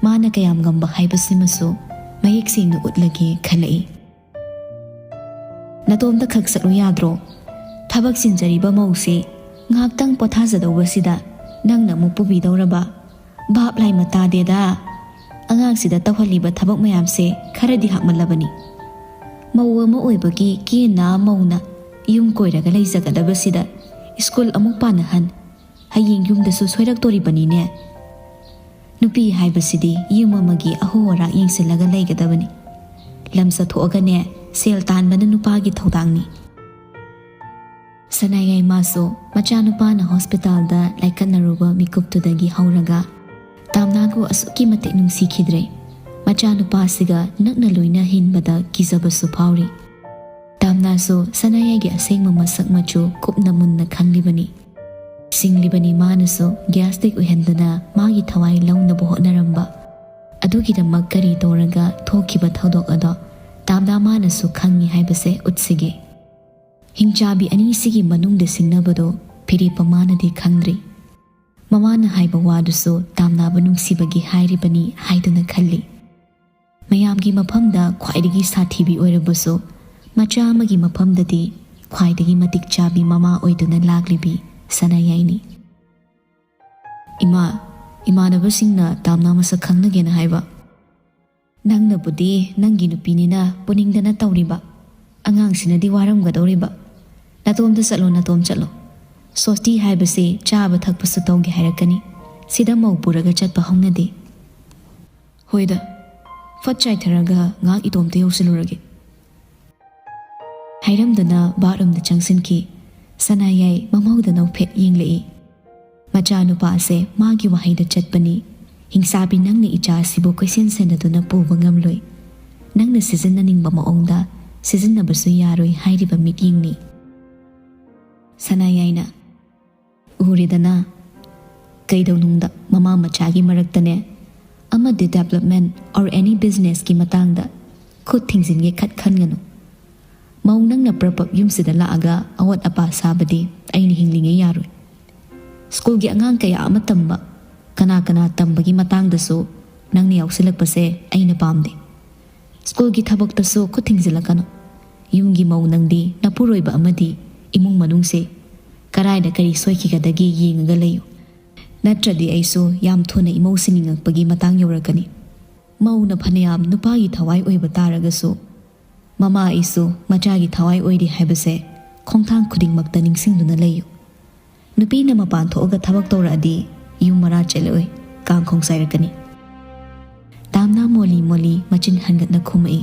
ꯃꯥꯅ ꯀꯌꯥꯝ ꯉꯝꯕ ꯍꯥꯏꯕꯁꯤꯃꯁꯨ ꯃꯌꯦꯛ ꯁꯦꯡꯅ ꯎꯠꯂꯒꯦ ꯈꯜꯂꯛꯏ꯫ "ꯅꯇꯣꯝꯇ ꯈꯛ ꯆꯠꯂꯨ ꯌꯥꯗ꯭ꯔꯣ? ꯊꯕꯛ ꯆꯤꯟꯖꯔꯤꯕ ꯃꯧꯁꯤ ꯉꯥꯏꯍꯥꯛꯇꯪ ꯄꯣꯊꯥꯖꯗꯧꯕꯁꯤꯗ ꯅꯪꯅ ꯑꯃꯨꯛ ꯄꯨꯕꯤꯗꯧꯔꯕ? ꯚꯥꯞ ꯂꯥꯏꯃ ꯇꯥꯗꯦꯗ꯫ ꯑꯉꯥꯡꯁꯤꯗ ꯇꯧꯍꯜꯂꯤꯕ ꯊꯕꯛ ꯃꯌꯥꯝꯁꯦ ꯈꯔꯗꯤ ꯍꯥꯞꯃꯜꯂꯕꯅꯤ꯫ ꯃꯧ ꯑꯃ ꯑꯣꯏꯕꯒꯤ ꯀꯦꯅ ꯃꯧꯅ ꯌꯨꯝ ꯀꯣꯏꯔꯒ ꯂꯩꯖꯒꯗꯕꯁꯤꯗ ꯁ꯭ꯀꯨꯜ ꯑꯃꯨꯛ ꯄꯥꯟꯅꯍꯟ, ꯍꯌꯦꯡ ꯌꯨꯝꯗꯁꯨ ꯁꯣꯏꯔꯛꯇꯣꯔꯤꯕꯅꯤꯅꯦ꯫ ꯅꯨꯄꯤ ꯍꯥꯏꯕꯁꯤꯗꯤ ꯌꯨꯝ ꯑꯃꯒꯤ ꯑꯍꯣ ꯑꯔꯥꯛ ꯌꯦꯡꯁꯤꯜꯂꯒ ꯂꯩꯒꯗꯕꯅꯤ꯫ ꯂꯝ ꯆꯠꯊꯣꯛꯑꯒꯅꯦ, ꯁꯦꯜ ꯇꯥꯟꯕꯅ ꯅꯨꯄꯥꯒꯤ ꯊꯧꯗꯥꯡꯅꯤ"꯫ ꯁꯅꯥꯌꯥꯏꯃꯥꯁꯨ ꯃꯆꯥꯅꯨꯄꯥꯅ ꯍꯣꯁꯄꯤꯇꯥꯜꯗ ꯂꯥꯏꯀꯠꯅꯔꯨꯕ ꯃꯤꯀꯨꯞꯇꯨꯗꯒꯤ ꯍꯧꯔꯒ ꯇꯥꯝꯅꯥꯕꯨ ꯑꯁꯨꯛꯀꯤ ꯃꯇꯤꯛ ꯅꯨꯡꯁꯤꯈꯤꯗ꯭ꯔꯦ꯫ ꯃꯆꯥꯅꯨꯄꯥꯁꯤꯒ ꯅꯛꯅ ꯂꯣꯏꯅ ꯍꯤꯡꯕꯗ ꯀꯤꯖꯕꯁꯨ ꯐꯥꯎꯔꯤ꯫ ꯇꯥꯝꯅꯥꯁꯨ ꯁꯅꯥꯌꯥꯏꯒꯤ ꯑꯁꯦꯡꯕ ꯃꯁꯛ ꯃꯆꯨ ꯀꯨꯞꯅ ꯃꯨꯟꯅ ꯈꯪꯂꯤꯕꯅꯤ꯫ ꯁꯤꯡꯂꯤꯕꯅꯤ ꯃꯥꯅꯁꯨ ꯒ꯭ꯌꯥꯁ ꯂꯤꯛ ꯑꯣꯏꯍꯟꯗꯨꯅ ꯃꯥꯒꯤ ꯊꯋꯥꯏ ꯂꯧꯅꯕ ꯍꯣꯠꯅꯔꯝꯕ꯫ ꯑꯗꯨꯒꯤꯗꯃꯛ ꯀꯔꯤ ꯇꯧꯔꯒ ꯊꯣꯛꯈꯤꯕ ꯊꯧꯗꯣꯛ ꯑꯗꯣ ꯇꯥꯝꯅꯥ ꯃꯥꯅꯁꯨ ꯈꯪꯉꯤ ꯍꯥꯏꯕꯁꯦ ꯎꯠꯁꯤꯒꯦ꯫ ꯍꯤꯡꯆꯥꯕꯤ ꯑꯅꯤꯁꯤꯒꯤ ꯃꯅꯨꯡꯗ ꯁꯤꯡꯅꯕꯗꯣ ꯐꯤꯔꯦꯞꯄ ꯃꯥꯅꯗꯤ ꯈꯪꯗ꯭ꯔꯤ꯫ ꯃꯃꯥꯅ ꯍꯥꯏꯕ ꯋꯥꯗꯨꯁꯨ ꯇꯥꯝꯅꯥꯕ ꯅꯨꯡꯁꯤꯕꯒꯤ ꯍꯥꯏꯔꯤꯕꯅꯤ ꯍꯥꯏꯗꯨꯅ ꯈꯜꯂꯤ꯫ ꯃꯌꯥꯝꯒꯤ ꯃꯐꯝꯗ ꯈ꯭ꯋꯥꯏꯗꯒꯤ ꯁꯥꯊꯤꯕꯤ ꯑꯣꯏꯔꯕꯁꯨ, ꯃꯆꯥ ꯑꯃꯒꯤ ꯃꯐꯝꯗꯗꯤ ꯈ꯭ꯋꯥꯏꯗꯒꯤ ꯃꯇꯤꯛ ꯆꯥꯕꯤ ꯃꯃꯥ ꯑꯣꯏꯗꯨꯅ ꯂꯥꯛꯂꯤꯕꯤ ꯁꯅꯥꯌꯥꯏꯅꯤ꯫ "ꯏꯃꯥ, ꯏꯃꯥꯟꯅꯕꯁꯤꯡꯅ ꯇꯥꯝꯅꯥ ꯃꯁꯛ ꯈꯪꯅꯒꯦꯅ ꯍꯥꯏꯕ꯫ ꯅꯪꯅꯕꯨꯗꯤ ꯅꯪꯒꯤ ꯅꯨꯄꯤꯅꯤꯅ ꯄꯨꯅꯤꯡꯗꯅ ꯇꯧꯔꯤꯕ꯫ ꯑꯉꯥꯡꯁꯤꯅꯗꯤ ꯋꯥꯔꯝꯒꯗꯧꯔꯤꯕ꯫ ꯅꯇꯣꯝꯇ ꯆꯠꯂꯣ, ꯅꯇꯣꯝ ꯆꯠꯂꯣ꯫ ꯁꯣꯁꯇꯤ ꯍꯥꯏꯕꯁꯦ ꯆꯥꯕ ꯊꯛꯄꯁꯨ ꯇꯧꯒꯦ ꯍꯥꯏꯔꯛꯀꯅꯤ꯫ ꯁꯤꯗ ꯃꯧ ꯄꯨꯔꯒ ꯆꯠꯄ ꯍꯧꯅꯗꯦ꯫ ꯍꯣꯏꯗ, ꯐꯠ ꯆꯥꯏꯊꯔꯒ ꯉꯥꯏꯍꯥꯛ ꯏꯇꯣꯝꯇ ꯌꯧꯁꯤꯜꯂꯨꯔꯒꯦ"꯫ ꯍꯥꯏꯔꯝꯗꯨꯅ ꯕꯥꯠꯔꯨꯝꯗ ꯆꯪꯁꯤꯟꯈꯤ꯫ ꯁꯅꯥꯌꯥꯏ ꯃꯃꯧꯗ ꯅꯣꯛꯐꯦꯠ ꯌꯦꯡꯂꯛꯏ꯫ ꯃꯆꯥꯅꯨꯄꯥꯁꯦ ꯃꯥꯒꯤ ꯋꯥꯍꯩꯗ ꯆꯠꯄꯅꯤ꯫ "ꯍꯤꯡꯆꯥꯕꯤ ꯅꯪꯅ ꯏꯆꯥ ꯑꯁꯤꯕꯨ ꯀꯣꯏꯁꯦꯟ ꯁꯦꯟꯅꯗꯨꯅ ꯄꯨꯕ ꯉꯝꯂꯣꯏ꯫ ꯅꯪꯅ ꯁꯤꯖꯤꯟꯅꯅꯤꯡꯕ ꯃꯑꯣꯡꯗ ꯁꯤꯖꯤꯟꯅꯕꯁꯨ ꯌꯥꯔꯣꯏ" ꯍꯥꯏꯔꯤꯕ ꯃꯤꯠꯌꯦꯡꯅꯤ꯫ ꯁꯅꯥꯌꯥꯏꯅ, "ꯎꯔꯦꯗꯅ, ꯀꯩꯗꯧꯅꯨꯡꯗ ꯃꯃꯥ ꯃꯆꯥꯒꯤ ꯃꯔꯛꯇꯅꯦ, ꯑꯃꯗꯤ development or any businessꯀꯤ ꯃꯇꯥꯡꯗ ꯈꯨꯠ ꯊꯤꯡꯖꯤꯟꯒꯦ ꯈꯠ ꯈꯟꯒꯅꯨ꯫ ꯃꯧ ꯅꯪꯅ ꯄ꯭ꯔꯞ ꯄ꯭ꯔꯞ ꯌꯨꯝꯁꯤꯗ ꯂꯥꯛꯑꯒ ꯑꯋꯥꯠ ꯑꯄꯥ ꯁꯥꯕꯗꯤ ꯑꯩꯅ ꯍꯤꯡꯂꯤꯉꯩ ꯌꯥꯔꯣꯏ꯫ ꯁ꯭ꯀꯨꯜꯒꯤ ꯑꯉꯥꯡ ꯀꯌꯥ ꯑꯃ ꯇꯝꯕ, ꯀꯅꯥ ꯀꯅꯥ ꯇꯝꯕꯒꯤ ꯃꯇꯥꯡꯗꯁꯨ ꯅꯪꯅ ꯌꯥꯎꯁꯤꯜꯂꯛꯄꯁꯦ ꯑꯩꯅ ꯄꯥꯝꯗꯦ꯫ ꯁ꯭ꯀꯨꯜꯒꯤ ꯊꯕꯛꯇꯁꯨ ꯈꯨꯠ ꯊꯤꯡꯖꯤꯜꯂꯛꯀꯅꯨ꯫ ꯌꯨꯝꯒꯤ ꯃꯧ ꯅꯪꯗꯤ ꯅꯄꯨꯔꯣꯏꯕ ꯑꯃꯗꯤ ꯏꯃꯨꯡ ꯃꯅꯨꯡꯁꯦ ꯀꯔꯥꯏꯗ ꯀꯔꯤ ꯁꯣꯏꯈꯤꯒꯗꯒꯦ ꯌꯦꯡꯉꯒ ꯂꯩꯌꯨ꯫ ꯅꯠꯇ꯭ꯔꯗꯤ ꯑꯩꯁꯨ ꯌꯥꯝ ꯊꯨꯅ ꯏꯃꯧ ꯁꯤꯟꯅꯤꯡꯉꯛꯄꯒꯤ ꯃꯇꯥꯡ ꯌꯧꯔꯛꯀꯅꯤ꯫ ꯃꯧꯅ ꯐꯅꯌꯥꯝ ꯅꯨꯄꯥꯒꯤ ꯊꯋꯥꯏ ꯑꯣꯏꯕ ꯇꯥꯔꯒꯁꯨ, ꯃꯃꯥ ꯑꯩꯁꯨ ꯃꯆꯥꯒꯤ ꯊꯋꯥꯏ ꯑꯣꯏꯔꯤ ꯍꯥꯏꯕꯁꯦ ꯈꯣꯡꯊꯥꯡ ꯈꯨꯗꯤꯡꯃꯛꯇ ꯅꯤꯡꯁꯤꯡꯗꯨꯅ ꯂꯩꯌꯨ꯫ ꯅꯨꯄꯤꯅ ꯃꯄꯥꯟ ꯊꯣꯛꯑꯒ ꯊꯕꯛ ꯇꯧꯔꯛꯑꯗꯤ ꯌꯨꯝ ꯃꯔꯥ ꯆꯦꯠꯂꯛꯑꯣꯏ, ꯀꯥꯡꯈꯣꯡ ꯆꯥꯏꯔꯛꯀꯅꯤ꯫ ꯇꯥꯝꯅ ꯃꯣꯂꯤ ꯃꯣꯂꯤ ꯃꯆꯤꯟ ꯍꯟꯒꯠꯅ ꯈꯨꯝꯃꯛꯏ꯫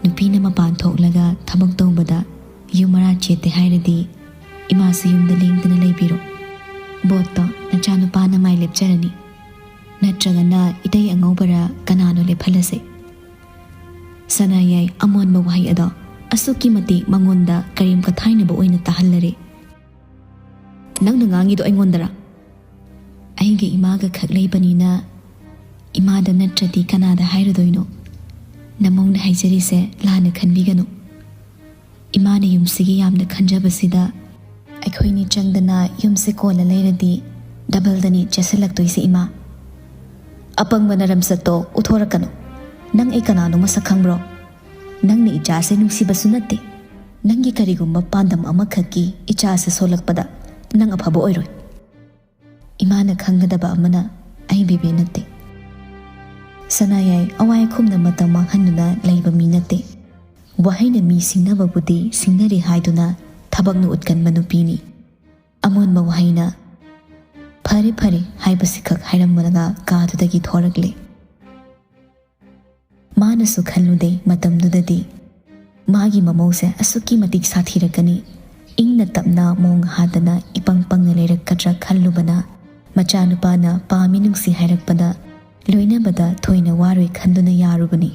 ꯅꯨꯄꯤꯅ ꯃꯄꯥꯟ ꯊꯣꯛꯂꯒ ꯊꯕꯛ ꯇꯧꯕꯗ ꯌꯨꯝ ꯃꯔꯥ ꯆꯦꯠꯇꯦ ꯍꯥꯏꯔꯗꯤ ꯏꯃꯥꯁꯨ ꯌꯨꯝꯗ ꯂꯦꯡꯗꯅ ꯂꯩꯕꯤꯔꯣ꯫ ꯕꯣꯠꯇꯣ ꯅꯆꯥꯅꯨꯄꯥꯅ ꯃꯥꯏ ꯂꯦꯞꯆꯔꯅꯤ꯫ ꯅꯠꯇ꯭ꯔꯒꯅ ꯏꯇꯩ ꯑꯉꯧꯕꯔ ꯀꯅꯥꯅꯣ ꯂꯦꯞꯍꯜꯂꯁꯦ꯫ ꯁꯅꯥꯌꯥꯏ ꯑꯃꯣꯟꯕ ꯋꯥꯍꯩ ꯑꯗꯣ ꯑꯁꯨꯛꯀꯤ ꯃꯇꯤꯛ ꯃꯉꯣꯟꯗ ꯀꯔꯦꯝ ꯀꯊꯥꯏꯅꯕ ꯑꯣꯏꯅ ꯇꯥꯍꯜꯂꯔꯦ꯫ ꯅꯪꯅ ꯉꯥꯡꯉꯤꯗꯣ ꯑꯩꯉꯣꯟꯗꯔ? ꯑꯩꯒ ꯏꯃꯥꯒ ꯈꯛ ꯂꯩꯕꯅꯤꯅ ꯏꯃꯥꯗ ꯅꯠꯇ꯭ꯔꯗꯤ ꯀꯅꯥꯗ ꯍꯥꯏꯔꯨꯗꯣꯏꯅꯣ? ꯅꯃꯧꯅ ꯍꯥꯏꯖꯔꯤꯁꯦ ꯂꯥꯟꯅ ꯈꯟꯕꯤꯒꯅꯨ꯫ ꯏꯃꯥꯅ ꯌꯨꯝꯁꯤꯒꯤ ꯌꯥꯝꯅ ꯈꯟꯖꯕꯁꯤꯗ ꯑꯩꯈꯣꯏꯅꯤ ꯆꯪꯗꯅ ꯌꯨꯝꯁꯦ ꯀꯣꯜꯂ ꯂꯩꯔꯗꯤ ꯗꯕꯜꯗꯅꯤ ꯆꯦꯁꯤꯜꯂꯛꯇꯣꯏꯁꯦ ꯏꯃꯥ꯫ ꯑꯄꯪꯕ ꯅꯔꯝꯆꯠꯇꯣ ꯎꯠꯊꯣꯔꯛꯀꯅꯨ꯫ ꯅꯪ ꯑꯩ ꯀꯅꯥꯅꯣ ꯃꯁꯛ ꯈꯪꯕ꯭ꯔꯣ? ꯅꯪꯅ ꯏꯆꯥꯁꯦ ꯅꯨꯡꯁꯤꯕꯁꯨ ꯅꯠꯇꯦ꯫ ꯅꯪꯒꯤ ꯀꯔꯤꯒꯨꯝꯕ ꯄꯥꯟꯗꯝ ꯑꯃꯈꯛꯀꯤ ꯏꯆꯥꯁꯦ ꯁꯣꯜꯂꯛꯄꯗ ꯅꯪ ꯑꯐꯕ ꯑꯣꯏꯔꯣꯏ꯫ ꯏꯃꯥꯅ ꯈꯪꯒꯗꯕ ꯑꯃꯅ ꯑꯩ ꯕꯦꯕꯦ ꯅꯠꯇꯦ꯫ ꯁꯅꯥꯌꯥꯏ ꯑꯋꯥꯏ ꯑꯈꯨꯝꯅ ꯃꯇꯝ ꯃꯥꯡꯍꯟꯗꯨꯅ ꯂꯩꯕ ꯃꯤ ꯅꯠꯇꯦ꯫ ꯋꯥꯍꯩꯅ ꯃꯤ ꯁꯤꯡꯅꯕꯕꯨꯗꯤ ꯁꯤꯡꯅꯔꯤ ꯍꯥꯏꯗꯨꯅ ꯊꯕꯛꯅ ꯎꯠꯀꯟꯕ ꯅꯨꯄꯤꯅꯤ꯫ ꯑꯃꯣꯟꯕ ꯋꯥꯍꯩꯅ "ꯐꯔꯦ ꯐꯔꯦ" ꯍꯥꯏꯕꯁꯤꯈꯛ ꯍꯥꯏꯔꯝꯂꯒ ꯀꯥꯗꯨꯗꯒꯤ ꯊꯣꯔꯛꯂꯦ꯫ ꯃꯥꯅꯁꯨ ꯈꯜꯂꯨꯗꯦ ꯃꯇꯝꯗꯨꯗꯗꯤ ꯃꯥꯒꯤ ꯃꯃꯧꯁꯦ ꯑꯁꯨꯛꯀꯤ ꯃꯇꯤꯛ ꯁꯥꯊꯤꯔꯛꯀꯅꯤ, ꯏꯪꯅ ꯇꯞꯅ ꯃꯣꯡ ꯍꯥꯗꯅ ꯏꯄꯪ ꯄꯪꯅ ꯂꯩꯔꯛꯀꯗ꯭ꯔꯥ ꯈꯜꯂꯨꯕꯅ ꯃꯆꯥꯅꯨꯄꯥꯅ ꯄꯥꯝꯃꯤ ꯅꯨꯡꯁꯤ ꯍꯥꯏꯔꯛꯄꯗ ꯂꯣꯏꯅꯕꯗ ꯊꯣꯏꯅ ꯋꯥꯔꯣꯏ ꯈꯟꯗꯨꯅ ꯌꯥꯔꯨꯕꯅꯤ꯫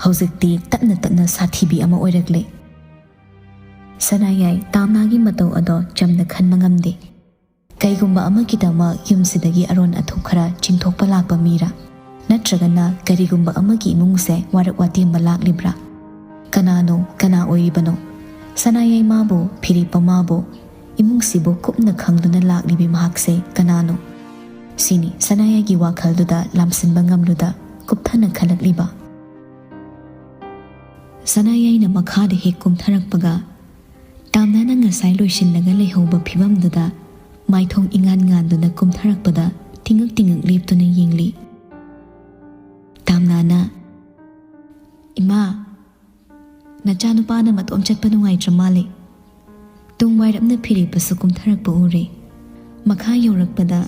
ꯍꯧꯖꯤꯛꯇꯤ ꯇꯞꯅ ꯇꯞꯅ ꯁꯥꯊꯤꯕꯤ ꯑꯃ ꯑꯣꯏꯔꯛꯂꯦ꯫ ꯁꯅꯥꯌꯥꯏ ꯇꯥꯝꯅꯥꯒꯤ ꯃꯇꯧ ꯑꯗꯣ ꯆꯝꯅ ꯈꯟꯕ ꯉꯝꯗꯦ꯫ ꯀꯩꯒꯨꯝꯕ ꯑꯃꯒꯤꯗꯃꯛ ꯌꯨꯝꯁꯤꯗꯒꯤ ꯑꯔꯣꯟ ꯑꯊꯨꯞ ꯈꯔ ꯆꯤꯡꯊꯣꯛꯄ ꯂꯥꯛꯄ ꯃꯤꯔꯥ? ꯅꯠꯇ꯭ꯔꯒꯅ ꯀꯔꯤꯒꯨꯝꯕ ꯑꯃꯒꯤ ꯏꯃꯨꯡꯁꯦ ꯋꯥꯔꯛ ꯋꯥꯇꯦꯝꯕ ꯂꯥꯛꯂꯤꯕ꯭ꯔꯥ? ꯀꯅꯥꯅꯣ, ꯀꯅꯥ ꯑꯣꯏꯔꯤꯕꯅꯣ? ꯁꯅꯥꯌꯥꯏꯃꯥꯕꯨ, ꯐꯤꯔꯦꯞꯄꯃꯥꯕꯨ, ꯏꯃꯨꯡꯁꯤꯕꯨ ꯀꯨꯞꯅ ꯈꯪꯗꯨꯅ ꯂꯥꯛꯂꯤꯕꯤ ꯃꯍꯥꯛꯁꯦ ꯀꯅꯥꯅꯣ? ꯁꯤꯅꯤ ꯁꯅꯥꯌꯥꯏꯒꯤ ꯋꯥꯈꯜꯗꯨꯗ ꯂꯥꯝꯁꯤꯟꯕ ꯉꯝꯂꯨꯗ ꯀꯨꯞꯊꯅ ꯈꯜꯂꯛꯂꯤꯕ꯫ ꯁꯅꯥꯌꯥꯏꯅ ꯃꯈꯥꯗ ꯍꯦꯛ ꯀꯨꯝꯊꯔꯛꯄꯒ, ꯇꯥꯝꯅꯥꯅ ꯉꯁꯥꯏ ꯂꯣꯏꯁꯤꯜꯂꯒ ꯂꯩꯍꯧꯕ ꯐꯤꯕꯝꯗꯨꯗ ꯃꯥꯏꯊꯣꯡ ꯏꯉꯥꯟ ꯉꯥꯟꯗꯨꯅ ꯀꯨꯝꯊꯔꯛꯄꯗ ꯇꯤꯉꯛ ꯇꯤꯉꯛ ꯂꯦꯞꯇꯨꯅ ꯌꯦꯡꯂꯤ꯫ ꯇꯥꯝꯅꯥꯅ, "ꯏꯃꯥ, ꯅꯆꯥꯅꯨꯄꯥꯅ ꯃꯇꯣꯝ ꯆꯠꯄ ꯅꯨꯡꯉꯥꯏꯇ꯭ꯔ ꯃꯥꯜꯂꯦ꯫" ꯇꯨꯡ ꯋꯥꯏꯔꯞꯅ ꯐꯤꯔꯦꯞꯄꯁꯨ ꯀꯨꯝꯊꯔꯛꯄ ꯎꯔꯦ꯫ ꯃꯈꯥ ꯌꯧꯔꯛꯄꯗ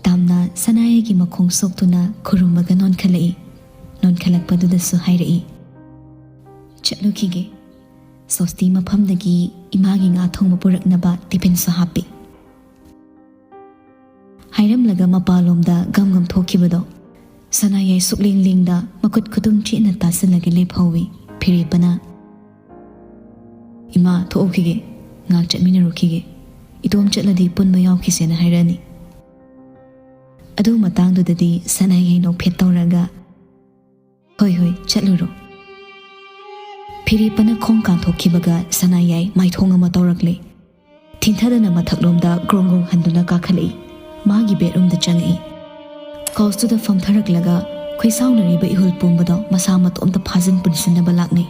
ꯇꯥꯝꯅꯥ ꯁꯅꯥꯌꯥꯏꯒꯤ ꯃꯈꯣꯡ ꯁꯣꯛꯇꯨꯅ ꯈꯨꯔꯨꯝꯃꯒ ꯅꯣꯟꯈꯠꯂꯛꯏ꯫ ꯅꯣꯟꯈꯠꯂꯛꯄꯗꯨꯗꯁꯨ ꯍꯥꯏꯔꯛꯏ, "ꯆꯠꯂꯨꯈꯤꯒꯦ꯫ ꯁꯣꯁꯇꯤ ꯃꯐꯝꯗꯒꯤ ꯏꯃꯥꯒꯤ ꯉꯥ ꯊꯣꯡꯕ ꯄꯨꯔꯛꯅꯕ ꯇꯤꯐꯤꯟꯁꯨ ꯍꯥꯞꯄꯤ꯫" ꯍꯥꯏꯔꯝꯂꯒ ꯃꯄꯥꯟꯂꯣꯝꯗ ꯒꯝ ꯒꯝ ꯊꯣꯛꯈꯤꯕꯗꯣ ꯁꯅꯥꯌꯥꯏ ꯁꯨꯛꯂꯦꯡ ꯂꯦꯡꯗ ꯃꯈꯨꯠ ꯈꯨꯇꯨꯝ ꯆꯦꯠꯅ ꯇꯥꯁꯤꯜꯂꯒ ꯂꯦꯞꯍꯧꯏ꯫ ꯐꯤꯔꯦꯞꯄꯅ, "ꯏꯃꯥ, ꯊꯣꯛꯎꯈꯤꯒꯦ, ꯉꯥꯏꯍꯥꯛ ꯆꯠꯃꯤꯟꯅꯔꯨꯈꯤꯒꯦ꯫ ꯏꯇꯣꯝ ꯆꯠꯂꯗꯤ ꯄꯨꯟꯕ ꯌꯥꯎꯈꯤꯁꯦꯅ ꯍꯥꯏꯔꯛꯑꯅꯤ꯫" ꯑꯗꯨ ꯃꯇꯥꯡꯗꯨꯗꯗꯤ ꯁꯅꯥꯌꯥꯏ ꯅꯣꯛꯐꯦꯠ ꯇꯧꯔꯒ, "ꯍꯣꯏ, ꯍꯣꯏ, ꯆꯠꯂꯨꯔꯣ꯫" ꯐꯤꯔꯦꯞꯄꯅ ꯈꯣꯡ ꯀꯥꯟꯊꯣꯛꯈꯤꯕꯒ ꯁꯅꯥꯌꯥꯏ ꯃꯥꯏꯊꯣꯡ ꯑꯃ ꯇꯧꯔꯛꯂꯦ꯫ ꯊꯤꯟꯊꯗꯅ ꯃꯊꯛꯂꯣꯝꯗ ꯒ꯭ꯔꯣꯡ ꯒ꯭ꯔꯣꯡ ꯍꯟꯗꯨꯅ ꯀꯥꯈꯠꯂꯛꯏ꯫ ꯃꯥꯒꯤ ꯕꯦꯗꯔꯨꯝꯗ ꯆꯪꯉꯛꯏ꯫ ꯀꯥꯎꯁꯇꯨꯗ ꯐꯝꯊꯔꯛꯂꯒ ꯈꯣꯏꯁꯥꯎꯅꯔꯤꯕ ꯏꯍꯨꯜ ꯄꯨꯝꯕꯗꯣ ꯃꯁꯥ ꯃꯇꯣꯝꯇ ꯐꯥꯖꯤꯟ ꯄꯨꯟꯁꯤꯟꯅꯕ ꯂꯥꯛꯅꯩ꯫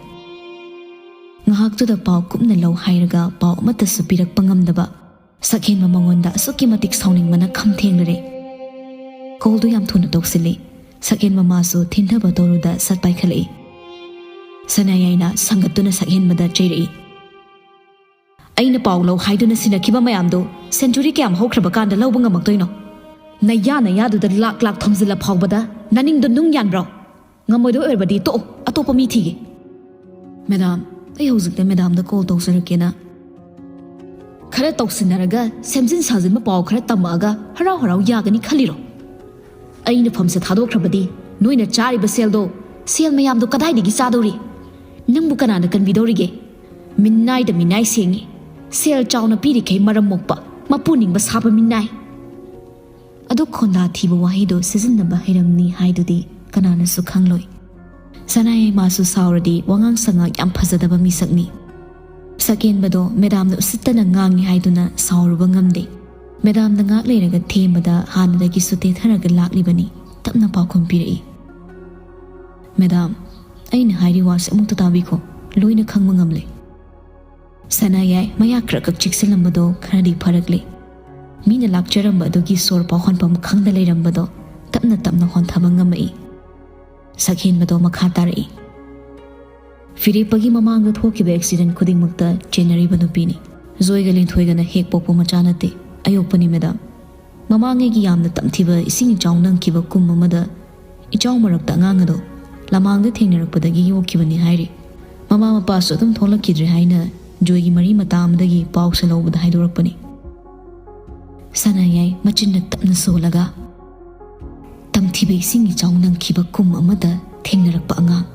ꯉꯥꯏꯍꯥꯛꯇꯨꯗ ꯄꯥꯎ ꯀꯨꯞꯅ ꯂꯧ ꯍꯥꯏꯔꯒ ꯄꯥꯎ ꯑꯃꯠꯇꯁꯨ ꯄꯤꯔꯛꯄ ꯉꯝꯗꯕ ꯁꯛꯍꯦꯟꯕ ꯃꯉꯣꯟꯗ ꯑꯁꯨꯛꯀꯤ ꯃꯇꯤꯛ ꯁꯥꯎꯅꯤꯡꯕꯅ ꯈꯝ ꯊꯦꯡꯂꯔꯦ꯫ ꯀꯣꯜꯗꯨ ꯌꯥꯝ ꯊꯨꯅ ꯇꯧꯁꯤꯜꯂꯤ꯫ ꯁꯛꯍꯦꯟꯕ ꯃꯥꯁꯨ ꯊꯤꯟꯊꯕ ꯇꯧꯔꯨꯗ ꯁꯠ ꯄꯥꯏꯈꯠꯂꯛꯏ꯫ ꯁꯅꯥꯌꯥꯏꯅ ꯁꯪꯒꯠꯇꯨꯅ ꯁꯛꯍꯦꯟꯕꯗ ꯆꯩꯔꯛꯏ꯫ "ꯑꯩꯅ ꯄꯥꯎ ꯂꯧ ꯍꯥꯏꯗꯨꯅ ꯁꯤꯟꯅꯈꯤꯕ ꯃꯌꯥꯝꯗꯣ ꯁꯦꯟꯆꯨꯔꯤ ꯀꯌꯥꯝ ꯍꯧꯈ꯭ꯔꯕ ꯀꯥꯟꯗ ꯂꯧꯕ ꯉꯝꯃꯛꯇꯣꯏꯅꯣ? ꯅꯌꯥ ꯅꯌꯥꯗꯨꯗ ꯂꯥꯛ ꯂꯥꯛ ꯊꯣꯝꯖꯤꯜꯂ ꯐꯥꯎꯕꯗ ꯅꯅꯤꯡꯗꯣ ꯅꯨꯡ ꯌꯥꯟꯕ꯭ꯔꯣ? ꯉꯝꯃꯣꯏꯗꯣꯏ ꯑꯣꯏꯔꯕꯗꯤ ꯇꯣꯛꯑꯣ, ꯑꯇꯣꯞꯄ ꯃꯤ ꯊꯤꯒꯦ꯫" "ꯃꯦꯗꯥꯝ, ꯑꯩ ꯍꯧꯖꯤꯛꯇ ꯃꯦꯗꯥꯝꯗ ꯀꯣꯜ ꯇꯧꯖꯔꯛꯀꯦꯅ꯫" "ꯈꯔ ꯇꯧꯁꯤꯟꯅꯔꯒ ꯁꯦꯝꯖꯤꯟ ꯁꯥꯖꯤꯟꯕ ꯄꯥꯎ ꯈꯔ ꯇꯝꯃꯛꯑꯒ ꯍꯔꯥꯎ ꯍꯔꯥꯎ ꯌꯥꯒꯅꯤ ꯈꯜꯂꯤꯔꯣ? ꯑꯩꯅ ꯐꯝꯁꯦ ꯊꯥꯗꯣꯛꯈ꯭ꯔꯕꯗꯤ ꯅꯣꯏꯅ ꯆꯥꯔꯤꯕ ꯁꯦꯜꯗꯣ, ꯁꯦꯜ ꯃꯌꯥꯝꯗꯣ ꯀꯗꯥꯏꯗꯒꯤ ꯆꯥꯗꯧꯔꯤ? ꯅꯪꯕꯨ ꯀꯅꯥꯅ ꯀꯟꯕꯤꯗꯧꯔꯤꯒꯦ? ꯃꯤꯅꯥꯏꯗ ꯃꯤꯅꯥꯏ ꯁꯦꯡꯉꯤ꯫ ꯁꯦꯜ ꯆꯥꯎꯅ ꯄꯤꯔꯤꯈꯩ ꯃꯔꯝ ꯃꯣꯛꯄ, ꯃꯄꯨ ꯅꯤꯡꯕ ꯁꯥꯕ ꯃꯤꯅꯥꯏ꯫" ꯑꯗꯨ ꯈꯣꯟꯗꯥ ꯊꯤꯕ ꯋꯥꯍꯩꯗꯣ ꯁꯤꯖꯤꯟꯅꯕ ꯍꯩꯔꯝꯅꯤ ꯍꯥꯏꯗꯨꯗꯤ ꯀꯅꯥꯅꯁꯨ ꯈꯪꯂꯣꯏ꯫ ꯁꯅꯥꯌꯥꯏꯃꯁꯨ ꯁꯥꯎꯔꯗꯤ ꯋꯥꯉꯥꯡ ꯁꯉꯥꯡ ꯌꯥꯝ ꯐꯖꯗꯕ ꯃꯤꯁꯛꯅꯤ꯫ ꯁꯛꯍꯦꯟꯕꯗꯣ ꯃꯦꯗꯥꯝꯅ ꯎꯁꯤꯠꯇꯅ ꯉꯥꯡꯉꯤ ꯍꯥꯏꯗꯨꯅ ꯁꯥꯎꯔꯨꯕ ꯉꯝꯗꯦ꯫ ꯃꯦꯗꯥꯝꯅ ꯉꯥꯛ ꯂꯩꯔꯒ ꯊꯦꯝꯕꯗ ꯍꯥꯟꯅꯗꯒꯤꯁꯨ ꯇꯦꯊꯔꯒ ꯂꯥꯛꯂꯤꯕꯅꯤ꯫ ꯇꯞꯅ ꯄꯥꯎꯈꯨꯝ ꯄꯤꯔꯛꯏ꯫ ꯃꯦꯗꯥꯝ, ꯑꯩꯅ ꯍꯥꯏꯔꯤ ꯋꯥꯁꯦ ꯑꯃꯨꯛꯇ ꯇꯥꯕꯤꯈꯣ꯫ ꯂꯣꯏꯅ ꯈꯪꯕ ꯉꯝꯂꯦ꯫ ꯁꯅꯥꯌꯥꯏ ꯃꯌꯥ ꯈꯔ ꯈꯛ ꯆꯤꯛꯁꯤꯜꯂꯝꯕꯗꯣ ꯈꯔꯗꯤ ꯐꯔꯛꯂꯦ꯫ ꯃꯤꯅ ꯂꯥꯛꯆꯔꯝꯕ ꯑꯗꯨꯒꯤ ꯁꯣꯔ ꯄꯥꯎꯍꯣꯟꯐꯝ ꯈꯪꯗ ꯂꯩꯔꯝꯕꯗꯣ ꯇꯞꯅ ꯇꯞꯅ ꯍꯣꯟꯊꯕ ꯉꯝꯃꯛꯏ꯫ ꯁꯛꯍꯦꯟꯕꯗꯣ ꯃꯈꯥ ꯇꯥꯔꯛꯏ꯫ ꯐꯤꯔꯦꯞꯄꯒꯤ ꯃꯃꯥꯡꯗ ꯊꯣꯛꯈꯤꯕ ꯑꯦꯛꯁꯤꯗꯦꯟ ꯈꯨꯗꯤꯡꯃꯛꯇ ꯆꯦꯟꯅꯔꯤꯕ ꯅꯨꯄꯤꯅꯤ꯫ ꯖꯣꯏꯒ ꯂꯤꯟꯊꯣꯏꯒꯅ ꯍꯦꯛ ꯄꯣꯛꯄ ꯃꯆꯥ ꯅꯠꯇꯦ, ꯑꯌꯣꯛꯄꯅꯤ ꯃꯦꯗꯥꯝ꯫ ꯃꯃꯥꯡꯉꯩꯒꯤ ꯌꯥꯝꯅ ꯇꯝꯊꯤꯕ ꯏꯁꯤꯡ ꯏꯆꯥꯎ ꯅꯪꯈꯤꯕ ꯀꯨꯝ ꯑꯃꯗ ꯏꯆꯥꯎ ꯃꯔꯛꯇ ꯑꯉꯥꯡ ꯑꯗꯣ ꯂꯃꯥꯡꯗ ꯊꯦꯡꯅꯔꯛꯄꯗꯒꯤ ꯌꯣꯛꯈꯤꯕꯅꯤ ꯍꯥꯏꯔꯤ꯫ ꯃꯃꯥ ꯃꯄꯥꯁꯨ ꯑꯗꯨꯝ ꯊꯣꯛꯂꯛꯈꯤꯗ꯭ꯔꯦ ꯍꯥꯏꯅ ꯖꯣꯏꯒꯤ ꯃꯔꯤ ꯃꯇꯥ ꯑꯃꯗꯒꯤ ꯄꯥꯎꯁꯦ ꯂꯧꯕꯗ ꯍꯥꯏꯗꯣꯔꯛꯄꯅꯤ꯫ ꯁꯅꯥꯌꯥꯏ ꯃꯆꯤꯟꯅ ꯇꯞꯅ ꯁꯣꯜꯂꯒ, "ꯇꯝꯊꯤꯕ ꯏꯁꯤꯡ ꯏꯆꯥꯎ ꯅꯪꯈꯤꯕ ꯀꯨꯝ ꯑꯃꯗ ꯊꯦꯡꯅꯔꯛꯄ ꯑꯉꯥꯡ"꯫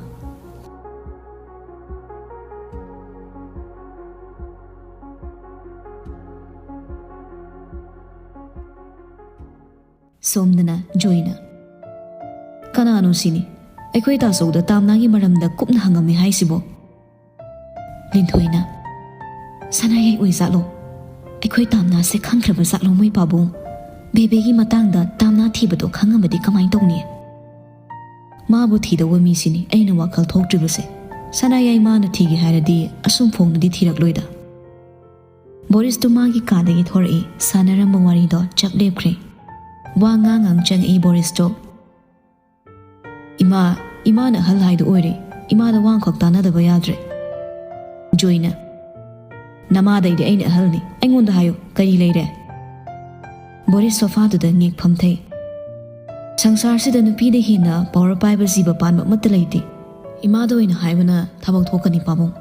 ꯁꯣꯝꯗꯅ ꯖꯣꯏꯅ, "ꯀꯅꯥꯅꯣ ꯁꯤꯅꯤ? ꯑꯩꯈꯣꯏ ꯇꯥꯆꯧꯗ ꯇꯥꯝꯅꯥꯒꯤ ꯃꯔꯝꯗ ꯀꯨꯞꯅ ꯍꯪꯉꯝꯃꯤ ꯍꯥꯏꯁꯤꯕꯣ?" ꯂꯤꯟꯊꯣꯏꯅ, "ꯁꯅꯥꯌꯥꯏ ꯑꯣꯏꯖꯥꯠꯂꯣ? ꯑꯩꯈꯣꯏ ꯇꯥꯝꯅꯥꯁꯦ ꯈꯪꯈ꯭ꯔꯕ ꯖꯥꯠꯂꯣ ꯃꯣꯏ ꯄꯥꯕꯨꯡ? ꯕꯦꯕꯦꯒꯤ ꯃꯇꯥꯡꯗ ꯇꯥꯝꯅꯥ ꯊꯤꯕꯗꯣ ꯈꯪꯉꯝꯃꯗꯤ ꯀꯃꯥꯏ ꯇꯧꯅꯤ?" ꯃꯥꯕꯨ ꯊꯤꯗꯧꯕ ꯃꯤꯁꯤꯅꯤ ꯑꯩꯅ ꯋꯥꯈꯜ ꯊꯣꯛꯇ꯭ꯔꯤꯕꯁꯦ꯫ ꯁꯅꯥꯌꯥꯏ ꯃꯥꯅ ꯊꯤꯒꯦ ꯍꯥꯏꯔꯗꯤ ꯑꯁꯨꯝ ꯐꯣꯡꯅꯗꯤ ꯊꯤꯔꯛꯂꯣꯏꯗ꯫ ꯕꯣꯔꯤꯁꯇꯣ ꯃꯥꯒꯤ ꯀꯥꯗꯒꯤ ꯊꯣꯔꯛꯏ꯫ ꯁꯥꯟꯅꯔꯝꯕ ꯋꯥꯔꯤꯗꯣ ꯆꯞ ꯂꯦꯞꯈ꯭ꯔꯦ꯫ ꯋꯥ ꯉꯥꯡ ꯉꯥꯡ ꯆꯪꯉꯛꯏ ꯕꯣꯔꯤꯁꯇꯣ꯫ "ꯏꯃꯥ, ꯏꯃꯥꯅ ꯑꯍꯜ ꯍꯥꯏꯗꯣ ꯑꯣꯏꯔꯦ꯫ ꯏꯃꯥꯗ ꯋꯥ ꯑꯃꯈꯛ ꯇꯥꯟꯅꯗꯕ ꯌꯥꯗ꯭ꯔꯦ"꯫ ꯖꯣꯏꯅ, "ꯅꯃꯥꯗꯩꯗꯤ ꯑꯩꯅ ꯑꯍꯜꯅꯤ꯫ ꯑꯩꯉꯣꯟꯗ ꯍꯥꯏꯌꯨ, ꯀꯔꯤ ꯂꯩꯔꯦ?" ꯕꯣꯔꯤꯁ ꯁꯣꯐꯥꯗꯨꯗ ꯉꯦꯛ ꯐꯝꯊꯩ꯫ "ꯁꯪꯁꯥꯔꯁꯤꯗ ꯅꯨꯄꯤꯗ ꯍꯦꯟꯅ ꯄꯋꯥꯔ ꯄꯥꯏꯕ ꯖꯤꯕ ꯄꯥꯟꯕ ꯑꯃꯠꯇ ꯂꯩꯇꯦ꯫ ꯏꯃꯥꯗ ꯑꯣꯏꯅ ꯍꯥꯏꯕꯅ ꯊꯕꯛ ꯊꯣꯛꯀꯅꯤ ꯄꯥꯕꯨꯡ"꯫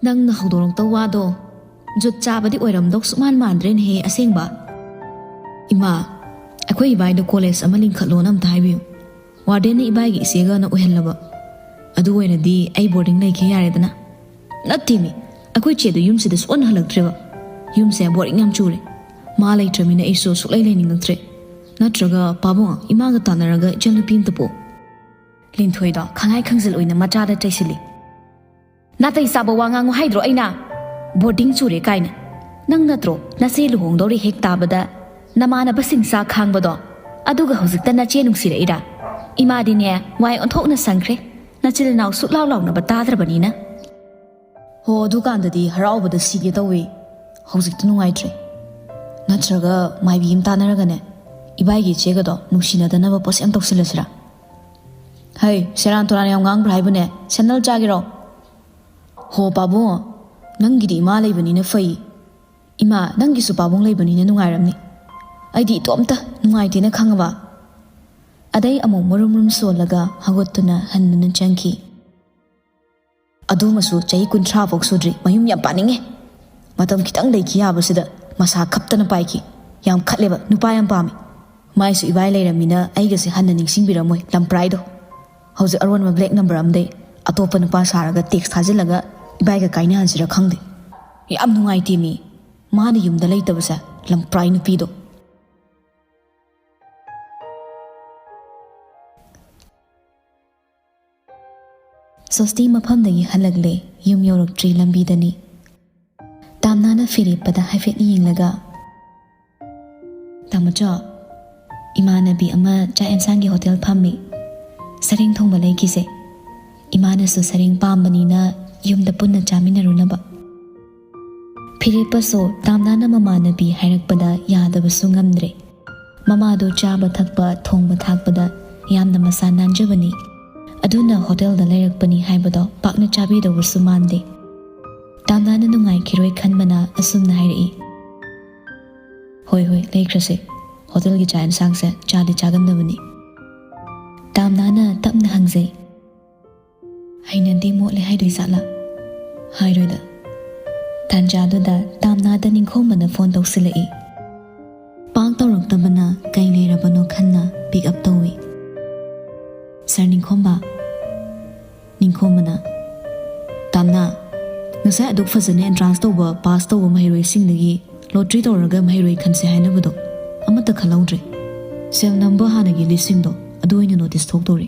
"ꯅꯪꯅ ꯍꯧꯗꯣꯔꯛꯇꯧ ꯋꯥꯗꯣ ꯖꯨꯠ ꯆꯥꯕꯗꯤ ꯑꯣꯏꯔꯝꯗꯧ ꯁꯨꯛꯃꯥꯟ ꯃꯥꯟꯗ꯭ꯔꯦꯅꯦꯍꯦ ꯑꯁꯦꯡꯕ꯫ ꯏꯃꯥ, ꯑꯩꯈꯣꯏ ꯏꯕꯥꯏꯗ ꯀꯣꯂꯦꯖ ꯑꯃ ꯂꯤꯡꯈꯠꯂꯣꯅ ꯑꯝꯇ ꯍꯥꯏꯕꯤꯌꯨ꯫ ꯋꯥꯔꯗꯦꯟꯅ ꯏꯕꯥꯏꯒꯤ ꯏꯆꯦꯒꯅ ꯑꯣꯏꯍꯜꯂꯕ꯫ ꯑꯗꯨ ꯑꯣꯏꯔꯗꯤ ꯑꯩ ꯕꯣꯔꯗꯤꯡ ꯂꯩꯈꯤ ꯌꯥꯔꯦꯗꯅ"꯫ "ꯅꯠꯇꯦꯃꯤ, ꯑꯩꯈꯣꯏ ꯆꯦꯗꯣ ꯌꯨꯝꯁꯤꯗ ꯁꯨꯛꯍꯟ ꯍꯜꯂꯛꯇ꯭ꯔꯦꯕ꯫ ꯌꯨꯝꯁꯦ ꯕꯣꯔꯤꯡ ꯌꯥꯝ ꯆꯨꯔꯦ꯫ ꯃꯥ ꯂꯩꯇ꯭ꯔꯃꯤꯅ ꯑꯩꯁꯨ ꯁꯨꯛꯂꯩ ꯂꯩꯅꯤꯡꯉꯛꯇ꯭ꯔꯦ꯫ ꯅꯠꯇ꯭ꯔꯒ ꯄꯥꯕꯨꯡ, ꯏꯃꯥꯒ ꯇꯥꯟꯅꯔꯒ ꯏꯆꯟꯅꯨꯄꯤ ꯑꯝꯇ ꯄꯣꯛꯎ꯫ ꯂꯤꯟꯊꯣꯏꯗꯣ ꯈꯪꯍꯥꯏ ꯈꯪꯖꯤꯜ ꯑꯣꯏꯅ ꯃꯆꯥꯗ ꯆꯩꯁꯤꯜꯂꯤ꯫ "ꯅꯥꯇꯩ ꯆꯥꯕ ꯋꯥ ꯉꯥꯡꯉꯨ ꯍꯥꯏꯗ꯭ꯔꯣ ꯑꯩꯅ? ꯕꯣꯔꯗꯤꯡ ꯆꯨꯔꯦ ꯀꯥꯏꯅ꯫ ꯅꯪ ꯅꯠꯇ꯭ꯔꯣ ꯅꯆꯦ ꯂꯨꯍꯣꯡꯗꯧꯔꯦ ꯍꯦꯛ ꯇꯥꯕꯗ ꯅꯃꯥꯟꯅꯕꯁꯤꯡ ꯆꯥꯛ ꯈꯥꯡꯕꯗꯣ? ꯑꯗꯨꯒ ꯍꯧꯖꯤꯛꯇ ꯅꯆꯦ ꯅꯨꯡꯁꯤꯔꯛꯏꯔꯥ? ꯏꯃꯥꯗꯤꯅꯦ, ꯋꯥꯏ ꯑꯣꯟꯊꯣꯛꯅ ꯁꯪꯈ꯭ꯔꯦ, ꯅꯆꯤꯜ ꯏꯅꯥꯎ ꯁꯨꯛꯂꯥꯎ ꯂꯥꯎꯅꯕ ꯇꯥꯗ꯭ꯔꯕꯅꯤꯅ꯫" ꯍꯣ, ꯑꯗꯨꯀꯥꯟꯗꯗꯤ ꯍꯔꯥꯎꯕꯗ ꯁꯤꯒꯦ ꯇꯧꯋꯤ꯫ ꯍꯧꯖꯤꯛꯇꯤ ꯅꯨꯡꯉꯥꯏꯇ꯭ꯔꯦ꯫ ꯅꯠꯇ꯭ꯔꯒ ꯃꯥꯏꯕꯤ ꯑꯃ ꯇꯥꯟꯅꯔꯒꯅꯦ, ꯏꯕꯥꯏꯒꯤ ꯏꯆꯦꯒꯗꯣ ꯅꯨꯡꯁꯤꯅꯗꯅꯕ ꯄꯣꯠꯁꯦ ꯑꯃ ꯇꯧꯁꯤꯜꯂꯁꯤꯔꯥ? ꯍꯩ, ꯁꯦꯔꯥꯟ ꯇꯨꯔꯥꯟ ꯌꯥꯝ ꯉꯥꯡꯕ꯭ꯔꯥ ꯍꯥꯏꯕꯅꯦ? ꯁꯦꯟꯗꯜ ꯆꯥꯒꯦꯔꯣ? ꯍꯣ ꯄꯥꯕꯨꯡ, ꯅꯪꯒꯤꯗꯤ ꯏꯃꯥ ꯂꯩꯕꯅꯤꯅ ꯐꯩ꯫ ꯏꯃꯥ, ꯅꯪꯒꯤꯁꯨ ꯄꯥꯕꯨꯡ ꯂꯩꯕꯅꯤꯅ ꯅꯨꯡꯉꯥꯏꯔꯝꯅꯤ꯫ ꯑꯩꯗꯤ ꯏꯇꯣꯝꯇ ꯅꯨꯡꯉꯥꯏꯇꯦꯅ ꯈꯪꯉꯕ? ꯑꯗꯩ ꯑꯃꯨꯛ ꯃꯔꯨꯝ ꯃꯔꯨꯝ ꯁꯣꯜꯂꯒ ꯍꯧꯒꯠꯇꯨꯅ ꯍꯟꯗꯨꯅ ꯆꯪꯈꯤ꯫ ꯑꯗꯨꯃꯁꯨ ꯆꯍꯤ ꯀꯨꯟꯊ꯭ꯔꯥ ꯐꯥꯎ ꯁꯨꯗ꯭ꯔꯤ, ꯃꯌꯨꯝ ꯌꯥꯝ ꯄꯥꯅꯤꯡꯉꯦ꯫ ꯃꯇꯝ ꯈꯤꯇꯪ ꯂꯩꯈꯤ ꯌꯥꯕꯁꯤꯗ ꯃꯁꯥ ꯈꯞꯇꯅ ꯄꯥꯏꯈꯤ꯫ ꯌꯥꯝ ꯈꯠꯂꯦꯕ, ꯅꯨꯄꯥ ꯌꯥꯝ ꯄꯥꯝꯃꯤ꯫ ꯃꯥꯏꯁꯨ ꯏꯕꯥꯏ ꯂꯩꯔꯝꯃꯤꯅ ꯑꯩꯒꯁꯦ ꯍꯟꯅ ꯅꯤꯡꯁꯤꯡꯕꯤꯔꯝꯃꯣꯏ, ꯂꯝꯄ꯭ꯔꯥꯏꯗꯣ꯫ ꯍꯧꯖꯤꯛ ꯑꯔꯣꯟꯕ ꯕ꯭ꯂꯦꯛ ꯅꯝꯕꯔ ꯑꯃꯗꯩ ꯑꯇꯣꯞꯄ ꯅꯨꯄꯥ ꯁꯥꯔꯒ ꯇꯦꯛꯁ ꯊꯥꯖꯤꯜꯂꯒ ꯏꯕꯥꯏꯒ ꯀꯥꯏꯅꯍꯟꯁꯤꯔ ꯈꯪꯗꯦ꯫ ꯌꯥꯝ ꯅꯨꯡꯉꯥꯏꯇꯦ ꯃꯤ, ꯃꯥꯅ ꯌꯨꯝꯗ ꯂꯩꯇꯕꯁꯦ, ꯂꯝꯄ꯭ꯔꯥꯏ ꯅꯨꯄꯤꯗꯣ꯫ ꯁꯣꯁꯇꯤ ꯃꯐꯝꯗꯒꯤ ꯍꯜꯂꯛꯂꯦ, ꯌꯨꯝ ꯌꯧꯔꯛꯇ꯭ꯔꯤ ꯂꯝꯕꯤꯗꯅꯤ꯫ ꯇꯥꯝꯅꯥꯅ ꯐꯤꯔꯦꯞꯄꯗ ꯍꯥꯏꯐꯦꯠ ꯌꯦꯡꯂꯒ, "ꯇꯥꯃꯣꯆꯧ, ꯏꯃꯥꯟꯅꯕꯤ ꯑꯃ ꯆꯥꯛ ꯑꯦꯟꯁꯥꯡꯒꯤ ꯍꯣꯇꯦꯜ ꯐꯝꯃꯤ, ꯁꯔꯦꯡ ꯊꯣꯡꯕ ꯂꯩꯈꯤꯁꯦ꯫ ꯏꯃꯥꯅꯁꯨ ꯁꯔꯦꯡ ꯄꯥꯝꯕꯅꯤꯅ ꯌꯨꯝꯗ ꯄꯨꯟꯅ ꯆꯥꯃꯤꯟꯅꯔꯨꯅꯕ꯫" ꯐꯤꯔꯦꯞꯄꯁꯨ ꯇꯥꯝꯅꯥꯅ ꯃꯃꯥꯟꯅꯕꯤ ꯍꯥꯏꯔꯛꯄꯗ ꯌꯥꯗꯕꯁꯨ ꯉꯝꯗ꯭ꯔꯦ꯫ ꯃꯃꯥꯗꯣ ꯆꯥꯕ ꯊꯛꯄ, ꯊꯣꯡꯕ ꯊꯥꯛꯄꯗ ꯌꯥꯝꯅ ꯃꯁꯥ ꯅꯥꯟꯖꯕꯅꯤ꯫ ꯑꯗꯨꯅ ꯍꯣꯇꯦꯜꯗ ꯂꯩꯔꯛꯄꯅꯤ ꯍꯥꯏꯕꯗꯣ ꯄꯥꯛꯅ ꯆꯥꯕꯤꯗꯧꯕꯁꯨ ꯃꯥꯟꯗꯦ꯫ ꯇꯥꯝꯅꯥꯅ ꯅꯨꯡꯉꯥꯏꯈꯤꯔꯣꯏ ꯈꯟꯕꯅ ꯑꯁꯨꯝꯅ ꯍꯥꯏꯔꯛꯏ, "ꯍꯣꯏ, ꯍꯣꯏ, ꯂꯩꯈ꯭ꯔꯁꯦ꯫ ꯍꯣꯇꯦꯜꯒꯤ ꯆꯥꯛ ꯌꯦꯟꯁꯥꯡꯁꯦ ꯆꯥꯗꯤ ꯆꯥꯒꯟꯗꯕꯅꯤ꯫" ꯇꯥꯝꯅꯥꯅ ꯇꯞꯅ ꯍꯪꯖꯩ, "ꯍꯩꯅꯗꯦ, ꯃꯣꯠꯂꯦ ꯍꯥꯏꯗꯣꯏ ꯖꯥꯠꯂꯥ?" "ꯍꯥꯏꯔꯣꯏꯗ꯫" ꯇꯥꯟꯖꯥꯗꯨꯗ ꯇꯥꯝꯅꯥꯗ ꯅꯤꯡꯈꯣꯝꯕꯅ ꯐꯣꯟ ꯇꯧꯁꯤꯜꯂꯛꯏ꯫ ꯄꯥꯛ ꯇꯧꯔꯛꯇꯕꯅ ꯀꯩ ꯂꯩꯔꯕꯅꯣ ꯈꯟꯅ ꯄꯤꯛ ꯑꯞ ꯇꯧꯏ꯫ "ꯁꯥꯔ ꯅꯤꯡꯈꯣꯝꯕ?" ꯅꯤꯡꯈꯣꯝꯕꯅ, "ꯇꯥꯝꯅꯥ, ꯉꯁꯥꯏ ꯑꯗꯨꯛ ꯐꯖꯅ ꯑꯦꯟꯇ꯭ꯔꯥꯟꯁ ꯇꯧꯕ ꯄꯥꯁ ꯇꯧꯕ ꯃꯍꯩꯔꯣꯏꯁꯤꯡꯗꯒꯤ ꯂꯣꯇ꯭ꯔꯤ ꯇꯧꯔꯒ ꯃꯍꯩꯔꯣꯏ ꯈꯟꯁꯦ ꯍꯥꯏꯅꯕꯗꯣ ꯑꯃꯠꯇ ꯈꯜꯍꯧꯗ꯭ꯔꯦ꯫ ꯁꯦꯜ ꯅꯝꯕ ꯍꯥꯟꯅꯒꯤ ꯂꯤꯁꯁꯤꯡꯗꯣ ꯑꯗꯨ ꯑꯣꯏꯅ ꯅꯣꯇꯤꯁ ꯊꯣꯛꯇꯧꯔꯦ꯫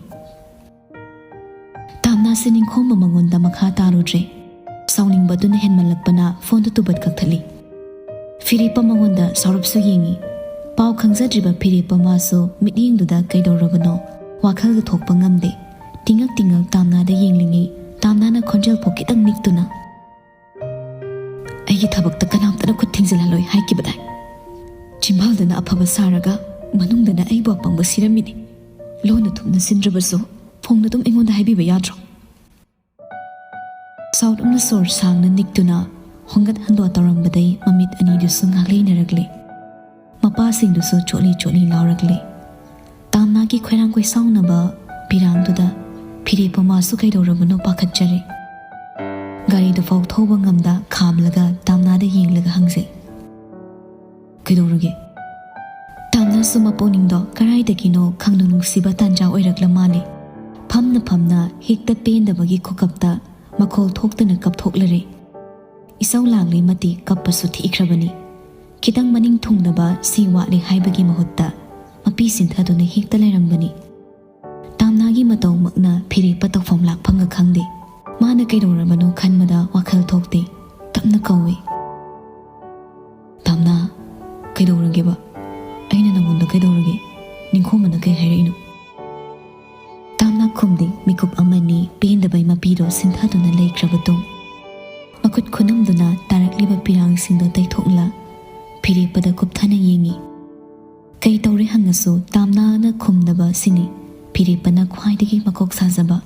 ꯇꯥꯝꯅꯥꯁꯦ ꯅꯤꯡꯈꯣꯝꯕ ꯃꯉꯣꯟꯗ ꯃꯈꯥ ꯇꯥꯔꯨꯗ꯭ꯔꯦ꯫ ꯁꯥꯎꯅꯤꯡꯕꯗꯨꯅ ꯍꯦꯟꯃꯜꯂꯛꯄꯅ ꯐꯣꯟꯗꯨ ꯇꯨꯕꯠ ꯀꯛꯊꯠꯂꯤ꯫ ꯐꯤꯔꯦꯞꯄ ꯃꯉꯣꯟꯗ ꯁꯥꯎꯔꯞꯁꯨ ꯌꯦꯡꯉꯤ꯫ ꯄꯥꯎ ꯈꯪꯖꯗ꯭ꯔꯤꯕ ꯐꯤꯔꯦꯞꯄ ꯃꯥꯁꯨ ꯃꯤꯠꯌꯦꯡꯗꯨꯗ ꯀꯩꯗꯧꯔꯕꯅꯣ ꯋꯥꯈꯜꯗꯨ ꯊꯣꯛꯄ ꯉꯝꯗꯦ꯫ ꯇꯤꯡꯉꯛ ꯇꯤꯡꯉꯛ ꯇꯥꯝꯅꯥꯗ ꯌꯦꯡꯂꯤꯉꯩ ꯇꯥꯝꯅꯥꯅ ꯈꯣꯟꯖꯦꯜ ꯐꯥꯎ ꯈꯤꯇꯪ ꯅꯤꯛꯇꯨꯅ, "ꯑꯩꯒꯤ ꯊꯕꯛꯇ ꯀꯅꯥꯝꯇꯅ ꯈꯨꯠ ꯊꯤꯡꯖꯤꯜꯍꯜꯂꯣꯏ ꯍꯥꯏꯈꯤꯕꯗꯥꯏ? ꯆꯤꯝꯕꯥꯜꯗꯅ ꯑꯐꯕ ꯁꯥꯔꯒ ꯃꯅꯨꯡꯗꯅ ꯑꯩꯕꯨ ꯑꯄꯪꯕ ꯁꯤꯔꯝꯃꯤꯅꯤ꯫ ꯂꯣꯟꯅ ꯊꯨꯞꯅ ꯁꯤꯟꯗ꯭ꯔꯕꯁꯨ ꯐꯣꯡꯅ ꯑꯗꯨꯝ ꯑꯩꯉꯣꯟꯗ ꯍꯥꯏꯕꯤꯕ ꯌꯥꯗ꯭ꯔꯣ?" ꯁꯥꯎꯠ ꯑꯃꯅ ꯁꯣꯔ ꯁꯥꯡꯅ ꯅꯤꯛꯇꯨꯅ ꯍꯣꯡꯒꯠ ꯍꯟꯗꯣ ꯇꯧꯔꯝꯕꯗꯩ ꯃꯃꯤꯠ ꯑꯅꯤꯗꯨꯁꯨ ꯉꯥꯡꯂꯩꯅꯔꯛꯂꯦ꯫ ꯃꯄꯥꯁꯤꯡꯗꯨꯁꯨ ꯆꯣꯠꯂꯤ ꯆꯣꯠꯂꯤ ꯂꯥꯎꯔꯛꯂꯦ꯫ ꯇꯥꯝꯅꯥꯒꯤ ꯈꯣꯏꯔꯥꯡ ꯈꯣꯏꯁꯥꯎꯅꯕ ꯄꯤꯔꯥꯡꯗꯨꯗ ꯐꯤꯔꯦꯞꯄ ꯃꯥꯁꯨ ꯀꯩꯗꯧꯔꯕꯅꯣ ꯄꯥꯈꯠꯆꯔꯦ꯫ ꯒꯥꯔꯤꯗꯨ ꯐꯥꯎ ꯊꯧꯕ ꯉꯝꯗ ꯈꯥꯝꯂꯒ ꯇꯥꯝꯅꯥꯗ ꯌꯦꯡꯂꯒ ꯍꯪꯖꯩ, "ꯀꯩꯗꯧꯔꯒꯦ?" ꯇꯥꯝꯅꯥꯁꯨ ꯃꯄꯨꯛꯅꯤꯡꯗꯣ ꯀꯔꯥꯏꯗꯒꯤꯅꯣ ꯈꯪꯅꯨ ꯅꯨꯡꯁꯤꯕ ꯇꯥꯟꯖꯥ ꯑꯣꯏꯔꯛꯂ ꯃꯥꯜꯂꯦ꯫ ꯐꯝꯅ ꯐꯝꯅ ꯍꯦꯛꯇ ꯄꯦꯟꯗꯕꯒꯤ ꯈꯨꯀꯞꯇ ꯃꯈꯣꯜ ꯊꯣꯛꯇꯅ ꯀꯞꯊꯣꯛꯂꯔꯦ꯫ ꯏꯁꯧ ꯂꯥꯡꯂꯤ ꯃꯇꯤꯛ ꯀꯞꯄꯁꯨ ꯊꯤꯈ꯭ꯔꯕꯅꯤ꯫ ꯈꯤꯇꯪ ꯃꯅꯤꯡ ꯊꯨꯡꯅꯕ ꯁꯤ ꯋꯥꯠꯂꯤ ꯍꯥꯏꯕꯒꯤ ꯃꯍꯨꯠꯇ ꯃꯄꯤ ꯁꯤꯟꯊꯗꯨꯅ ꯍꯦꯛꯇ ꯂꯩꯔꯝꯕꯅꯤ꯫ ꯇꯥꯝꯅꯥꯒꯤ ꯃꯇꯧꯃꯛꯅ ꯐꯤꯔꯦꯞꯄ ꯇꯧꯐꯝ ꯂꯥꯛꯐꯝꯒ ꯈꯪꯗꯦ꯫ ꯃꯥꯅ ꯀꯩꯗꯧꯔꯕꯅꯣ ꯈꯟꯕꯗ ꯋꯥꯈꯜ ꯊꯣꯛꯇꯦ꯫ ꯇꯞꯅ ꯀꯧꯏ, "ꯇꯥꯝꯅꯥ, ꯀꯩꯗꯧꯔꯒꯦꯕ? ꯑꯩꯅ ꯅꯉꯣꯟꯗ ꯀꯩꯗꯧꯔꯒꯦ? ꯅꯤꯡꯈꯣꯝꯕꯅ ꯀꯩ ꯍꯥꯏꯔꯛꯏꯅꯣ?" ꯇꯥꯝꯅꯥ ꯈꯨꯝꯗꯦ꯫ ꯃꯤꯀꯨꯞ ꯑꯃꯅꯤ ꯄꯦꯟꯗꯕꯩ ꯃꯄꯤꯗꯣ ꯁꯤꯟꯊꯗꯨꯅ ꯂꯩꯈ꯭ꯔꯕꯗꯣ꯫ ꯃꯈꯨꯠ ꯈꯨꯅꯝꯗꯨꯅ ꯇꯥꯔꯛꯂꯤꯕ ꯄꯤꯔꯥꯡꯁꯤꯡꯗꯣ ꯇꯩꯊꯣꯛꯂ ꯐꯤꯔꯦꯞꯄꯗ ꯀꯨꯞꯊꯅ ꯌꯦꯡꯉꯤ꯫ ꯀꯩ ꯇꯧꯔꯦ ꯍꯪꯉꯁꯨ ꯇꯥꯝꯅꯥꯅ ꯈꯨꯝꯗꯕ ꯁꯤꯅꯤ ꯐꯤꯔꯦꯞꯄꯅ ꯈ꯭ꯋꯥꯏꯗꯒꯤ ꯃꯀꯣꯛ ꯁꯥꯖꯕ꯫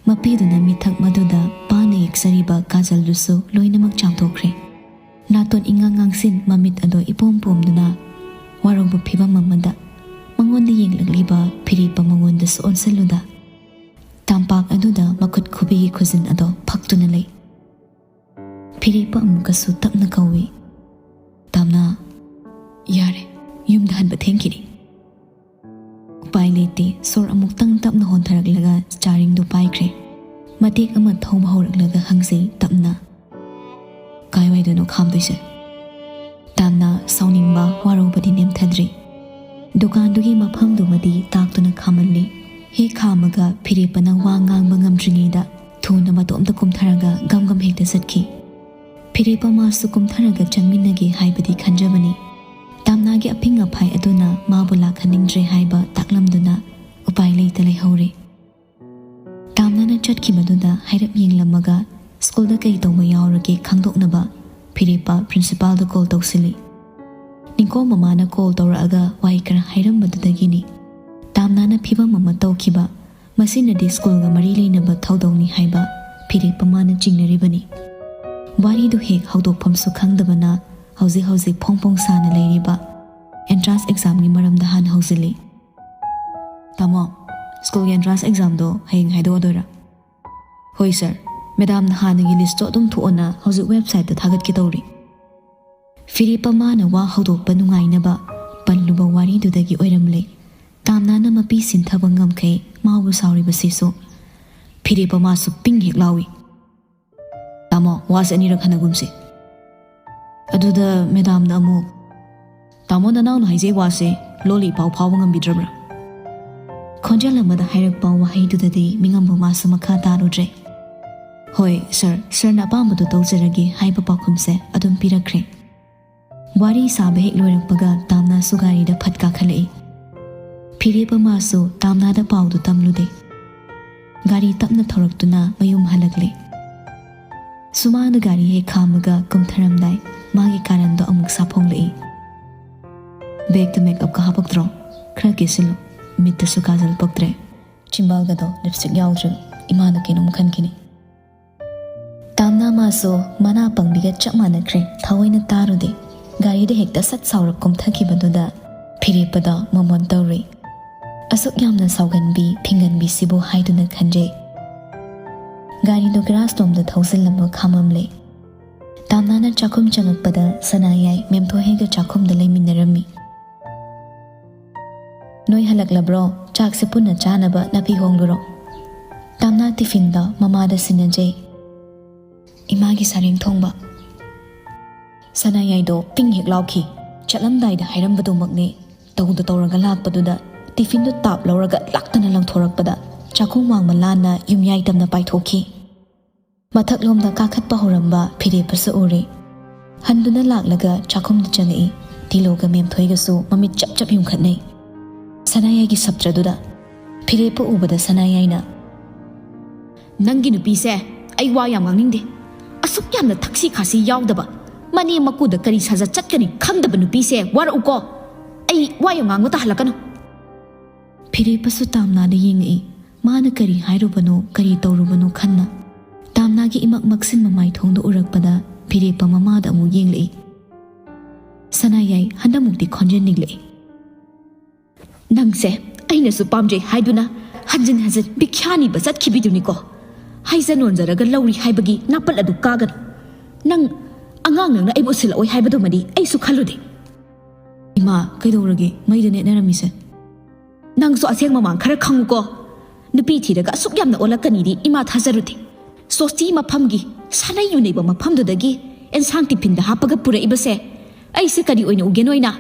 ꯃꯄꯤꯗꯨꯅ ꯃꯤꯊꯛ ꯃꯗꯨꯗ ꯄꯥꯅ ꯌꯦꯛꯆꯔꯤꯕ ꯀꯥꯖꯜꯗꯨꯁꯨ ꯂꯣꯏꯅꯃꯛ ꯆꯥꯝꯊꯣꯛꯈ꯭ꯔꯦ꯫ ꯅꯥꯇꯣꯟ ꯏꯉꯥꯡ ꯉꯥꯡꯁꯤꯟ, ꯃꯃꯤꯠ ꯑꯗꯣ ꯏꯄꯣꯝ ꯄꯣꯝꯗꯨꯅ ꯋꯥꯔꯧꯕ ꯐꯤꯚꯝ ꯑꯃꯗ ꯃꯉꯣꯟꯗ ꯌꯦꯡꯂꯛꯂꯤꯕ ꯐꯤꯔꯦꯞꯄ ꯃꯉꯣꯟꯗꯁꯨ ꯑꯣꯟꯁꯤꯜꯂꯨꯗ ꯇꯝꯄꯥꯛ ꯑꯗꯨꯗ ꯃꯈꯨꯠ ꯈꯨꯕꯤꯒꯤ ꯈꯨꯖꯤꯟ ꯑꯗꯣ ꯐꯛꯇꯨꯅ ꯂꯩ꯫ ꯐꯤꯔꯦꯞꯄ ꯑꯃꯨꯛꯀꯁꯨ ꯇꯞꯅ ꯀꯧꯏ, "ꯇꯥꯝꯅꯥ, ꯌꯥꯔꯦ, ꯌꯨꯝꯗ ꯍꯟꯕ ꯊꯦꯡꯈꯤꯅꯤ꯫" ꯎꯄꯥꯏ ꯂꯩꯇꯦ꯫ ꯁꯣꯔ ꯑꯃꯨꯛꯇꯪ ꯇꯞꯅ ꯍꯣꯟꯊꯔꯛꯂꯒ ꯁ꯭ꯇꯤꯌꯥꯔꯤꯡꯗꯨ ꯄꯥꯏꯈ꯭ꯔꯦ꯫ ꯃꯇꯦꯛ ꯑꯃ ꯊꯧꯕ ꯍꯧꯔꯛꯂꯒ ꯍꯪꯖꯩ ꯇꯞꯅ, "ꯀꯥꯏꯋꯥꯏꯗꯅꯣ ꯈꯥꯝꯗꯣꯏꯁꯦ?" ꯁꯥꯎꯅꯤꯡꯕ ꯋꯥꯔꯧꯕꯗꯤ ꯅꯦꯝꯊꯗ꯭ꯔꯤ꯫ ꯗꯨꯀꯥꯟꯗꯨꯒꯤ ꯃꯐꯝꯗꯨꯃꯗꯤ ꯇꯥꯛꯇꯨꯅ ꯈꯥꯝꯃꯜꯂꯤ꯫ ꯍꯦꯛ ꯈꯥꯝꯃꯒ ꯐꯤꯔꯦꯞꯄꯅ ꯋꯥ ꯉꯥꯡꯕ ꯉꯝꯗ꯭ꯔꯤꯉꯩꯗ ꯊꯨꯅ ꯃꯇꯣꯝꯇ ꯀꯨꯝꯊꯔꯒ ꯒꯝ ꯒꯝ ꯍꯦꯛꯇ ꯆꯠꯈꯤ꯫ ꯐꯤꯔꯦꯞꯄ ꯃꯥꯁꯨ ꯀꯨꯝꯊꯔꯒ ꯆꯪꯃꯤꯟꯅꯒꯦ ꯍꯥꯏꯕꯗꯤ ꯈꯟꯖꯕꯅꯤ꯫ ꯇꯥꯝꯅꯥꯒꯤ ꯑꯐꯤꯡ ꯑꯐꯥꯏ ꯑꯗꯨꯅ ꯃꯥꯕꯨ ꯂꯥꯛꯍꯟꯅꯤꯡꯗ꯭ꯔꯦ ꯍꯥꯏꯕ ꯇꯥꯛꯂꯝꯗꯨꯅ ꯎꯄꯥꯏ ꯂꯩꯇ ꯂꯩꯍꯧꯔꯦ꯫ ꯇꯥꯝꯅꯥꯅ ꯆꯠꯈꯤꯕꯗꯨꯗ ꯍꯥꯏꯔꯞ ꯌꯦꯡꯂꯝꯃꯒ ꯁ꯭ꯀꯨꯜꯗ ꯀꯩ ꯇꯧꯕ ꯌꯥꯎꯔꯒꯦ ꯈꯪꯗꯣꯛꯅꯕ ꯐꯤꯔꯦꯞꯄ ꯄ꯭ꯔꯤꯟꯁꯤꯄꯥꯜꯗ ꯀꯣꯜ ꯇꯧꯁꯤꯜꯂꯤ꯫ ꯅꯤꯡꯀꯣ ꯃꯃꯥꯅ ꯀꯣꯜ ꯇꯧꯔꯛꯑꯒ ꯋꯥꯍꯩ ꯈꯔ ꯍꯥꯏꯔꯝꯕꯗꯨꯗꯒꯤꯅꯤ ꯇꯥꯝꯅꯥꯅ ꯐꯤꯕꯝ ꯑꯃ ꯇꯧꯈꯤꯕ꯫ ꯃꯁꯤꯅꯗꯤ ꯁ꯭ꯀꯨꯜꯒ ꯃꯔꯤ ꯂꯩꯅꯕ ꯊꯧꯗꯧꯅꯤ ꯍꯥꯏꯕ ꯐꯤꯔꯦꯞꯄ ꯃꯥꯅ ꯆꯤꯡꯅꯔꯤꯕꯅꯤ꯫ ꯋꯥꯔꯤꯗꯨ ꯍꯦꯛ ꯍꯧꯗꯣꯛꯐꯝꯁꯨ ꯈꯪꯗꯕꯅ ꯍꯧꯖꯤꯛ ꯍꯧꯖꯤꯛ ꯐꯣꯡ ꯐꯣꯡ ꯁꯥꯅ ꯂꯩꯔꯤꯕ ꯑꯦꯟꯇ꯭ꯔꯥꯟꯁ ꯑꯦꯛꯖꯥꯝꯒꯤ ꯃꯔꯝꯗ ꯍꯥꯟꯅ ꯍꯧꯖꯤꯜꯂꯤ꯫ "ꯇꯥꯃꯣ, ꯁ꯭ꯀꯨꯜꯒꯤ ꯑꯦꯟꯇ꯭ꯔꯥꯟꯁ ꯑꯦꯛꯖꯥꯝꯗꯣ ꯍꯌꯦꯡ ꯍꯥꯏꯗꯣꯛꯑꯗꯣꯏꯔꯥ?" "ꯍꯣꯏ ꯁꯥꯔ, ꯃꯦꯗꯥꯝꯅ ꯍꯥꯟꯅꯒꯤ ꯂꯤꯁꯇꯣ ꯑꯗꯨꯝ ꯊꯣꯛꯑꯣꯅ ꯍꯧꯖꯤꯛ ꯋꯦꯕꯁꯥꯏꯠꯇ ꯊꯥꯒꯠꯀꯦ ꯇꯧꯔꯤ꯫" ꯐꯤꯔꯦꯞꯄ ꯃꯥꯅ ꯋꯥ ꯍꯧꯗꯣꯛꯄ ꯅꯨꯡꯉꯥꯏꯅꯕ ꯄꯜꯂꯨꯕ ꯋꯥꯔꯤꯗꯨꯗꯒꯤ ꯑꯣꯏꯔꯝꯂꯦ ꯇꯥꯝꯅꯥꯅ ꯃꯄꯤ ꯁꯤꯟꯊꯕ ꯉꯝꯈꯩ ꯃꯥꯕꯨ ꯁꯥꯎꯔꯤꯕꯁꯤꯁꯨ꯫ ꯐꯤꯔꯦꯞꯄ ꯃꯥꯁꯨ ꯄꯤꯡ ꯍꯦꯛ ꯂꯥꯎꯏ꯫ "ꯇꯥꯃꯣ, ꯋꯥꯁꯦ ꯑꯅꯤꯔꯛ ꯍꯟꯅꯒꯨꯝꯁꯤ꯫" ꯑꯗꯨꯗ ꯃꯦꯗꯥꯝꯅ ꯑꯃꯨꯛ, "ꯇꯥꯃꯣ, ꯅꯅꯥꯎꯅ ꯍꯥꯏꯖꯩ ꯋꯥꯁꯦ ꯂꯣꯜꯂꯤ ꯏꯄꯥꯎ ꯐꯥꯎꯕ ꯉꯝꯕꯤꯗ꯭ꯔꯕ꯭ꯔꯥ?" ꯈꯣꯟꯖꯦꯜ ꯑꯃꯗ ꯍꯥꯏꯔꯛꯄ ꯋꯥꯍꯩꯗꯨꯗꯗꯤ ꯃꯤꯉꯝꯕ ꯃꯥꯁꯨ ꯃꯈꯥ ꯇꯥꯔꯨꯗ꯭ꯔꯦ꯫ "ꯍꯣꯏ ꯁꯥꯔ, ꯁꯥꯔꯅ ꯑꯄꯥꯝꯕꯗꯨ ꯇꯧꯖꯔꯒꯦ" ꯍꯥꯏꯕ ꯄꯥꯎꯈꯨꯝꯁꯦ ꯑꯗꯨꯝ ꯄꯤꯔꯛꯈ꯭ꯔꯦ꯫ ꯋꯥꯔꯤ ꯁꯥꯕ ꯍꯦꯛ ꯂꯣꯏꯔꯛꯄꯒ ꯇꯥꯝꯅꯥꯁꯨ ꯒꯥꯔꯤꯗ ꯐꯠ ꯀꯥꯈꯠꯂꯛꯏ꯫ ꯐꯤꯔꯦꯞꯄ ꯃꯥꯁꯨ ꯇꯥꯝꯅꯥꯗ ꯄꯥꯎꯗꯨ ꯇꯝꯂꯨꯗꯦ꯫ ꯒꯥꯔꯤ ꯇꯞꯅ ꯊꯧꯔꯛꯇꯨꯅ ꯃꯌꯨꯝ ꯍꯜꯂꯛꯂꯦ꯫ ꯁꯨꯃꯥꯡꯗ ꯒꯥꯔꯤ ꯍꯦꯛ ꯈꯥꯝꯃꯒ ꯀꯨꯝꯊꯔꯝꯗꯥꯏ ꯃꯥꯒꯤ ꯀꯥꯔꯟꯗꯣ ꯑꯃꯨꯛ ꯁꯥꯐꯣꯡꯂꯛꯏ꯫ "ꯕꯦꯒꯇ ꯃꯦꯀꯞꯀ ꯍꯥꯄꯛꯇ꯭ꯔꯣ? ꯈꯔ ꯀꯦꯁꯤꯜꯂꯨ, ꯃꯤꯠꯇꯁꯨ ꯀꯥꯖꯜ ꯄꯛꯇ꯭ꯔꯦ꯫ ꯆꯤꯝꯕꯥꯜꯒꯗꯣ ꯂꯤꯞꯁꯇꯤꯛ ꯌꯥꯎꯗ꯭ꯔꯤꯕ, ꯏꯃꯥꯅ ꯀꯩꯅꯣꯝ ꯈꯟꯈꯤꯅꯤ꯫" ꯇꯥꯝꯅꯥ ꯃꯥꯁꯨ ꯃꯅꯥ ꯄꯪꯕꯤꯒ ꯆꯞ ꯃꯥꯟꯅꯈ꯭ꯔꯦ, ꯊꯑꯣꯏꯅ ꯇꯥꯔꯨꯗꯦ꯫ ꯒꯥꯔꯤꯗ ꯍꯦꯛꯇ ꯁꯠ ꯁꯥꯎꯔ ꯀꯨꯝꯊꯈꯤꯕꯗꯨꯗ ꯐꯤꯔꯦꯞꯄꯗ ꯃꯃꯣꯟ ꯇꯧꯔꯨꯏ꯫ ꯑꯁꯨꯛ ꯌꯥꯝꯅ ꯁꯥꯎꯒꯟꯕꯤ ꯐꯤꯡꯒꯟꯕꯤꯁꯤꯕꯨ ꯍꯥꯏꯗꯨꯅ ꯈꯟꯖꯩ꯫ ꯒꯥꯔꯤꯗꯨ ꯒꯔꯥꯖꯇꯣꯝꯗ ꯊꯧꯖꯤꯜꯂꯝꯕ ꯈꯥꯝꯃꯝꯂꯦ꯫ ꯇꯥꯝꯅꯥꯅ ꯆꯥꯛꯈꯨꯝ ꯆꯪꯉꯛꯄꯗ ꯁꯅꯥꯌꯥꯏ ꯃꯦꯝꯊꯣꯏꯍꯩꯒ ꯆꯥꯛꯈꯨꯝꯗ ꯂꯩꯃꯤꯟꯅꯔꯝꯃꯤ꯫ "ꯅꯣꯏ ꯍꯜꯂꯛꯂꯕ꯭ꯔꯣ? ꯆꯥꯛꯁꯦ ꯄꯨꯟꯅ ꯆꯥꯅꯕ ꯅꯥꯄꯤ ꯍꯣꯡꯂꯨꯔꯣ꯫" ꯇꯥꯝꯅꯥ ꯇꯤꯐꯤꯟꯗ ꯃꯃꯥꯗ ꯁꯤꯟꯅꯖꯩ꯫ "ꯏꯃꯥꯒꯤ ꯁꯔꯦꯡ ꯊꯣꯡꯕ꯫" ꯁꯅꯥꯌꯥꯏꯗꯣ ꯄꯤꯡ ꯍꯦꯛ ꯂꯥꯎꯈꯤ꯫ ꯆꯠꯂꯝꯗꯥꯏꯗ ꯍꯥꯏꯔꯝꯕꯗꯨꯃꯛꯅꯤ꯫ ꯇꯧꯗ ꯇꯧꯔꯒ ꯂꯥꯛꯄꯗꯨꯗ ꯇꯤꯐꯤꯟꯗꯨ ꯇꯥꯞ ꯂꯧꯔꯒ ꯂꯥꯛꯇꯅ ꯂꯪꯊꯣꯔꯛꯄꯗ ꯆꯥꯛꯈꯨꯝ ꯋꯥꯡꯃ ꯂꯥꯟꯅ ꯌꯨꯝꯌꯥꯏ ꯇꯝꯅ ꯄꯥꯏꯊꯣꯛꯈꯤ꯫ ꯃꯊꯛꯂꯣꯝꯗ ꯀꯥꯈꯠꯄ ꯍꯧꯔꯝꯕ ꯐꯤꯔꯦꯞꯄꯁꯨ ꯎꯔꯦ꯫ ꯍꯟꯗꯨꯅ ꯂꯥꯛꯂꯒ ꯆꯥꯛꯈꯨꯝꯗ ꯆꯪꯉꯛꯏ꯫ ꯇꯤꯂꯣꯒ ꯃꯦꯝꯊꯣꯏꯒꯁꯨ ꯃꯃꯤꯠ ꯆꯞ ꯆꯞ ꯌꯨꯡꯈꯠꯅꯩ꯫ ꯁꯅꯥꯌꯥꯏꯒꯤ ꯁꯞꯇ꯭ꯔꯗꯨꯗ ꯐꯤꯔꯦꯞꯄ ꯎꯕꯗ ꯁꯅꯥꯌꯥꯏꯅ, "ꯅꯪꯒꯤ ꯅꯨꯄꯤꯁꯦ ꯑꯩ ꯋꯥ ꯌꯥꯝ ꯉꯥꯡꯅꯤꯡꯗꯦ꯫ ꯑꯁꯨꯛ ꯌꯥꯝꯅ ꯊꯛꯁꯤ ꯈꯥꯁꯤ ꯌꯥꯎꯗꯕ, ꯃꯅꯦꯝ ꯃꯀꯨꯗ ꯀꯔꯤ ꯁꯥꯖꯠ ꯆꯠꯀꯅꯤ ꯈꯪꯗꯕ ꯅꯨꯄꯤꯁꯦ ꯋꯥꯔꯛꯎꯀꯣ꯫ ꯑꯩ ꯋꯥ ꯌꯥꯝ ꯉꯥꯡꯕ ꯇꯥꯍꯜꯂꯛꯀꯅꯨ꯫" ꯐꯤꯔꯦꯞꯄꯁꯨ ꯇꯥꯝꯅꯥꯗ ꯌꯦꯡꯉꯛꯏ꯫ ꯃꯥꯅ ꯀꯔꯤ ꯍꯥꯏꯔꯨꯕꯅꯣ, ꯀꯔꯤ ꯇꯧꯔꯨꯕꯅꯣ ꯈꯟꯅ꯫ ꯇꯥꯝꯅꯥꯒꯤ ꯏꯃꯛ ꯃꯛꯁꯤꯟꯕ ꯃꯥꯏꯊꯣꯡꯗꯨ ꯎꯔꯛꯄꯗ ꯐꯤꯔꯦꯞꯄ ꯃꯃꯥꯗ ꯑꯃꯨꯛ ꯌꯦꯡꯂꯛꯏ꯫ ꯁꯅꯥꯌꯥꯏ ꯍꯟꯗꯛꯃꯨꯛꯇꯤ ꯈꯣꯟꯖꯦꯜ ꯅꯤꯛꯂꯛꯏ꯫ "ꯅꯪꯁꯦ ꯑꯩꯅꯁꯨ ꯄꯥꯝꯖꯩ ꯍꯥꯏꯗꯨꯅ ꯍꯟꯖꯤꯟ ꯍꯟꯖꯤꯟ ꯚꯤꯈ꯭ꯌꯥ ꯅꯤꯕ ꯆꯠꯈꯤꯕꯤꯗꯨꯅꯤꯀꯣ꯫ ꯍꯥꯏꯖ ꯅꯣꯟꯖꯔꯒ ꯂꯧꯔꯤ ꯍꯥꯏꯕꯒꯤ ꯅꯥꯄꯜ ꯑꯗꯨ ꯀꯥꯒꯅꯨ꯫ ꯅꯪ ꯑꯉꯥꯡ ꯅꯪꯅ ꯑꯩꯕꯨ ꯎꯁꯤꯜꯂꯛꯑꯣꯏ ꯍꯥꯏꯕꯗꯨꯃꯗꯤ ꯑꯩꯁꯨ ꯈꯜꯂꯨꯗꯦ꯫" "ꯏꯃꯥ, ꯀꯩꯗꯧꯔꯒꯦ? ꯃꯩꯗ ꯅꯦꯠꯅꯔꯝꯃꯤꯁꯦ꯫" "ꯅꯪꯁꯨ ꯑꯁꯦꯡ ꯃꯃꯥꯡ ꯈꯔ ꯈꯪꯉꯨꯀꯣ꯫ ꯅꯨꯄꯤ ꯊꯤꯔꯒ ꯑꯁꯨꯛ ꯌꯥꯝꯅ ꯑꯣꯜꯂꯛꯀꯅꯤꯗꯤ ꯏꯃꯥ ꯊꯥꯖꯔꯨꯗꯦ꯫ ꯁꯣꯁꯇꯤ ꯃꯐꯝꯒꯤ ꯁꯥꯅꯩ ꯌꯨꯅꯩꯕ ꯃꯐꯝꯗꯨꯗꯒꯤ ꯑꯦꯟꯁꯥꯡ ꯇꯤꯐꯤꯟꯗ ꯍꯥꯞꯄꯒ ꯄꯨꯔꯛꯏꯕꯁꯦ ꯑꯩꯁꯦ ꯀꯔꯤ ꯑꯣꯏꯅ ꯎꯒꯦ ꯅꯣꯏꯅ?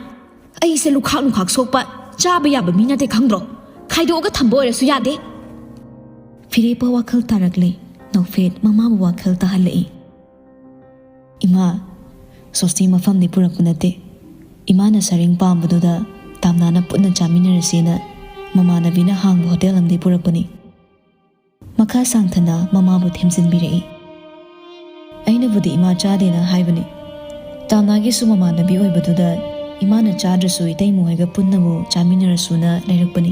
ꯑꯩꯁꯦ ꯂꯨꯈꯥꯛ ꯅꯨꯡꯈꯥꯛ ꯁꯣꯛꯄ, ꯆꯥꯕ ꯌꯥꯕ ꯃꯤ ꯅꯠꯇꯦ ꯈꯪꯗ꯭ꯔꯣ? ꯈꯥꯏꯗꯣꯛꯑꯒ ꯊꯝꯕ ꯑꯣꯏꯔꯁꯨ ꯌꯥꯗꯦ꯫" ꯐꯤꯔꯦꯞꯄ ꯋꯥꯈꯜ ꯇꯥꯔꯛꯂꯦ꯫ ꯅꯧꯐꯦꯠ ꯃꯃꯥꯕꯨ ꯋꯥꯈꯜ ꯇꯥꯍꯜꯂꯛꯏ꯫ "ꯏꯃꯥ, ꯁꯣꯁꯇꯤ ꯃꯐꯝꯗꯤ ꯄꯨꯔꯛꯄ ꯅꯠꯇꯦ꯫ ꯏꯃꯥꯅ ꯁꯔꯦꯡ ꯄꯥꯝꯕꯗꯨꯗ ꯇꯥꯝꯅꯥꯅ ꯄꯨꯟꯅ ꯆꯥꯃꯤꯟꯅꯔꯁꯦꯅ ꯃꯃꯥꯟꯅꯕꯤꯅ ꯍꯥꯡꯕ ꯍꯣꯇꯦꯜ ꯑꯃꯗꯤ ꯄꯨꯔꯛꯄꯅꯤ꯫" ꯃꯈꯥ ꯁꯥꯡꯊꯅ ꯃꯃꯥꯕꯨ ꯊꯦꯝꯖꯤꯟꯕꯤꯔꯛꯏ꯫ "ꯑꯩꯅꯕꯨꯗꯤ ꯏꯃꯥ ꯆꯥꯗꯦꯅ ꯍꯥꯏꯕꯅꯤ꯫ ꯇꯥꯝꯅꯥꯒꯤꯁꯨ ꯃꯃꯥꯟꯅꯕꯤ ꯑꯣꯏꯕꯗꯨꯗ ꯏꯃꯥꯅ ꯆꯥꯗ꯭ꯔꯁꯨ ꯏꯇꯩꯃ ꯍꯣꯏꯒ ꯄꯨꯟꯅꯕꯨ ꯆꯥꯃꯤꯟꯅꯔꯁꯨꯅ ꯂꯩꯔꯛꯄꯅꯤ꯫"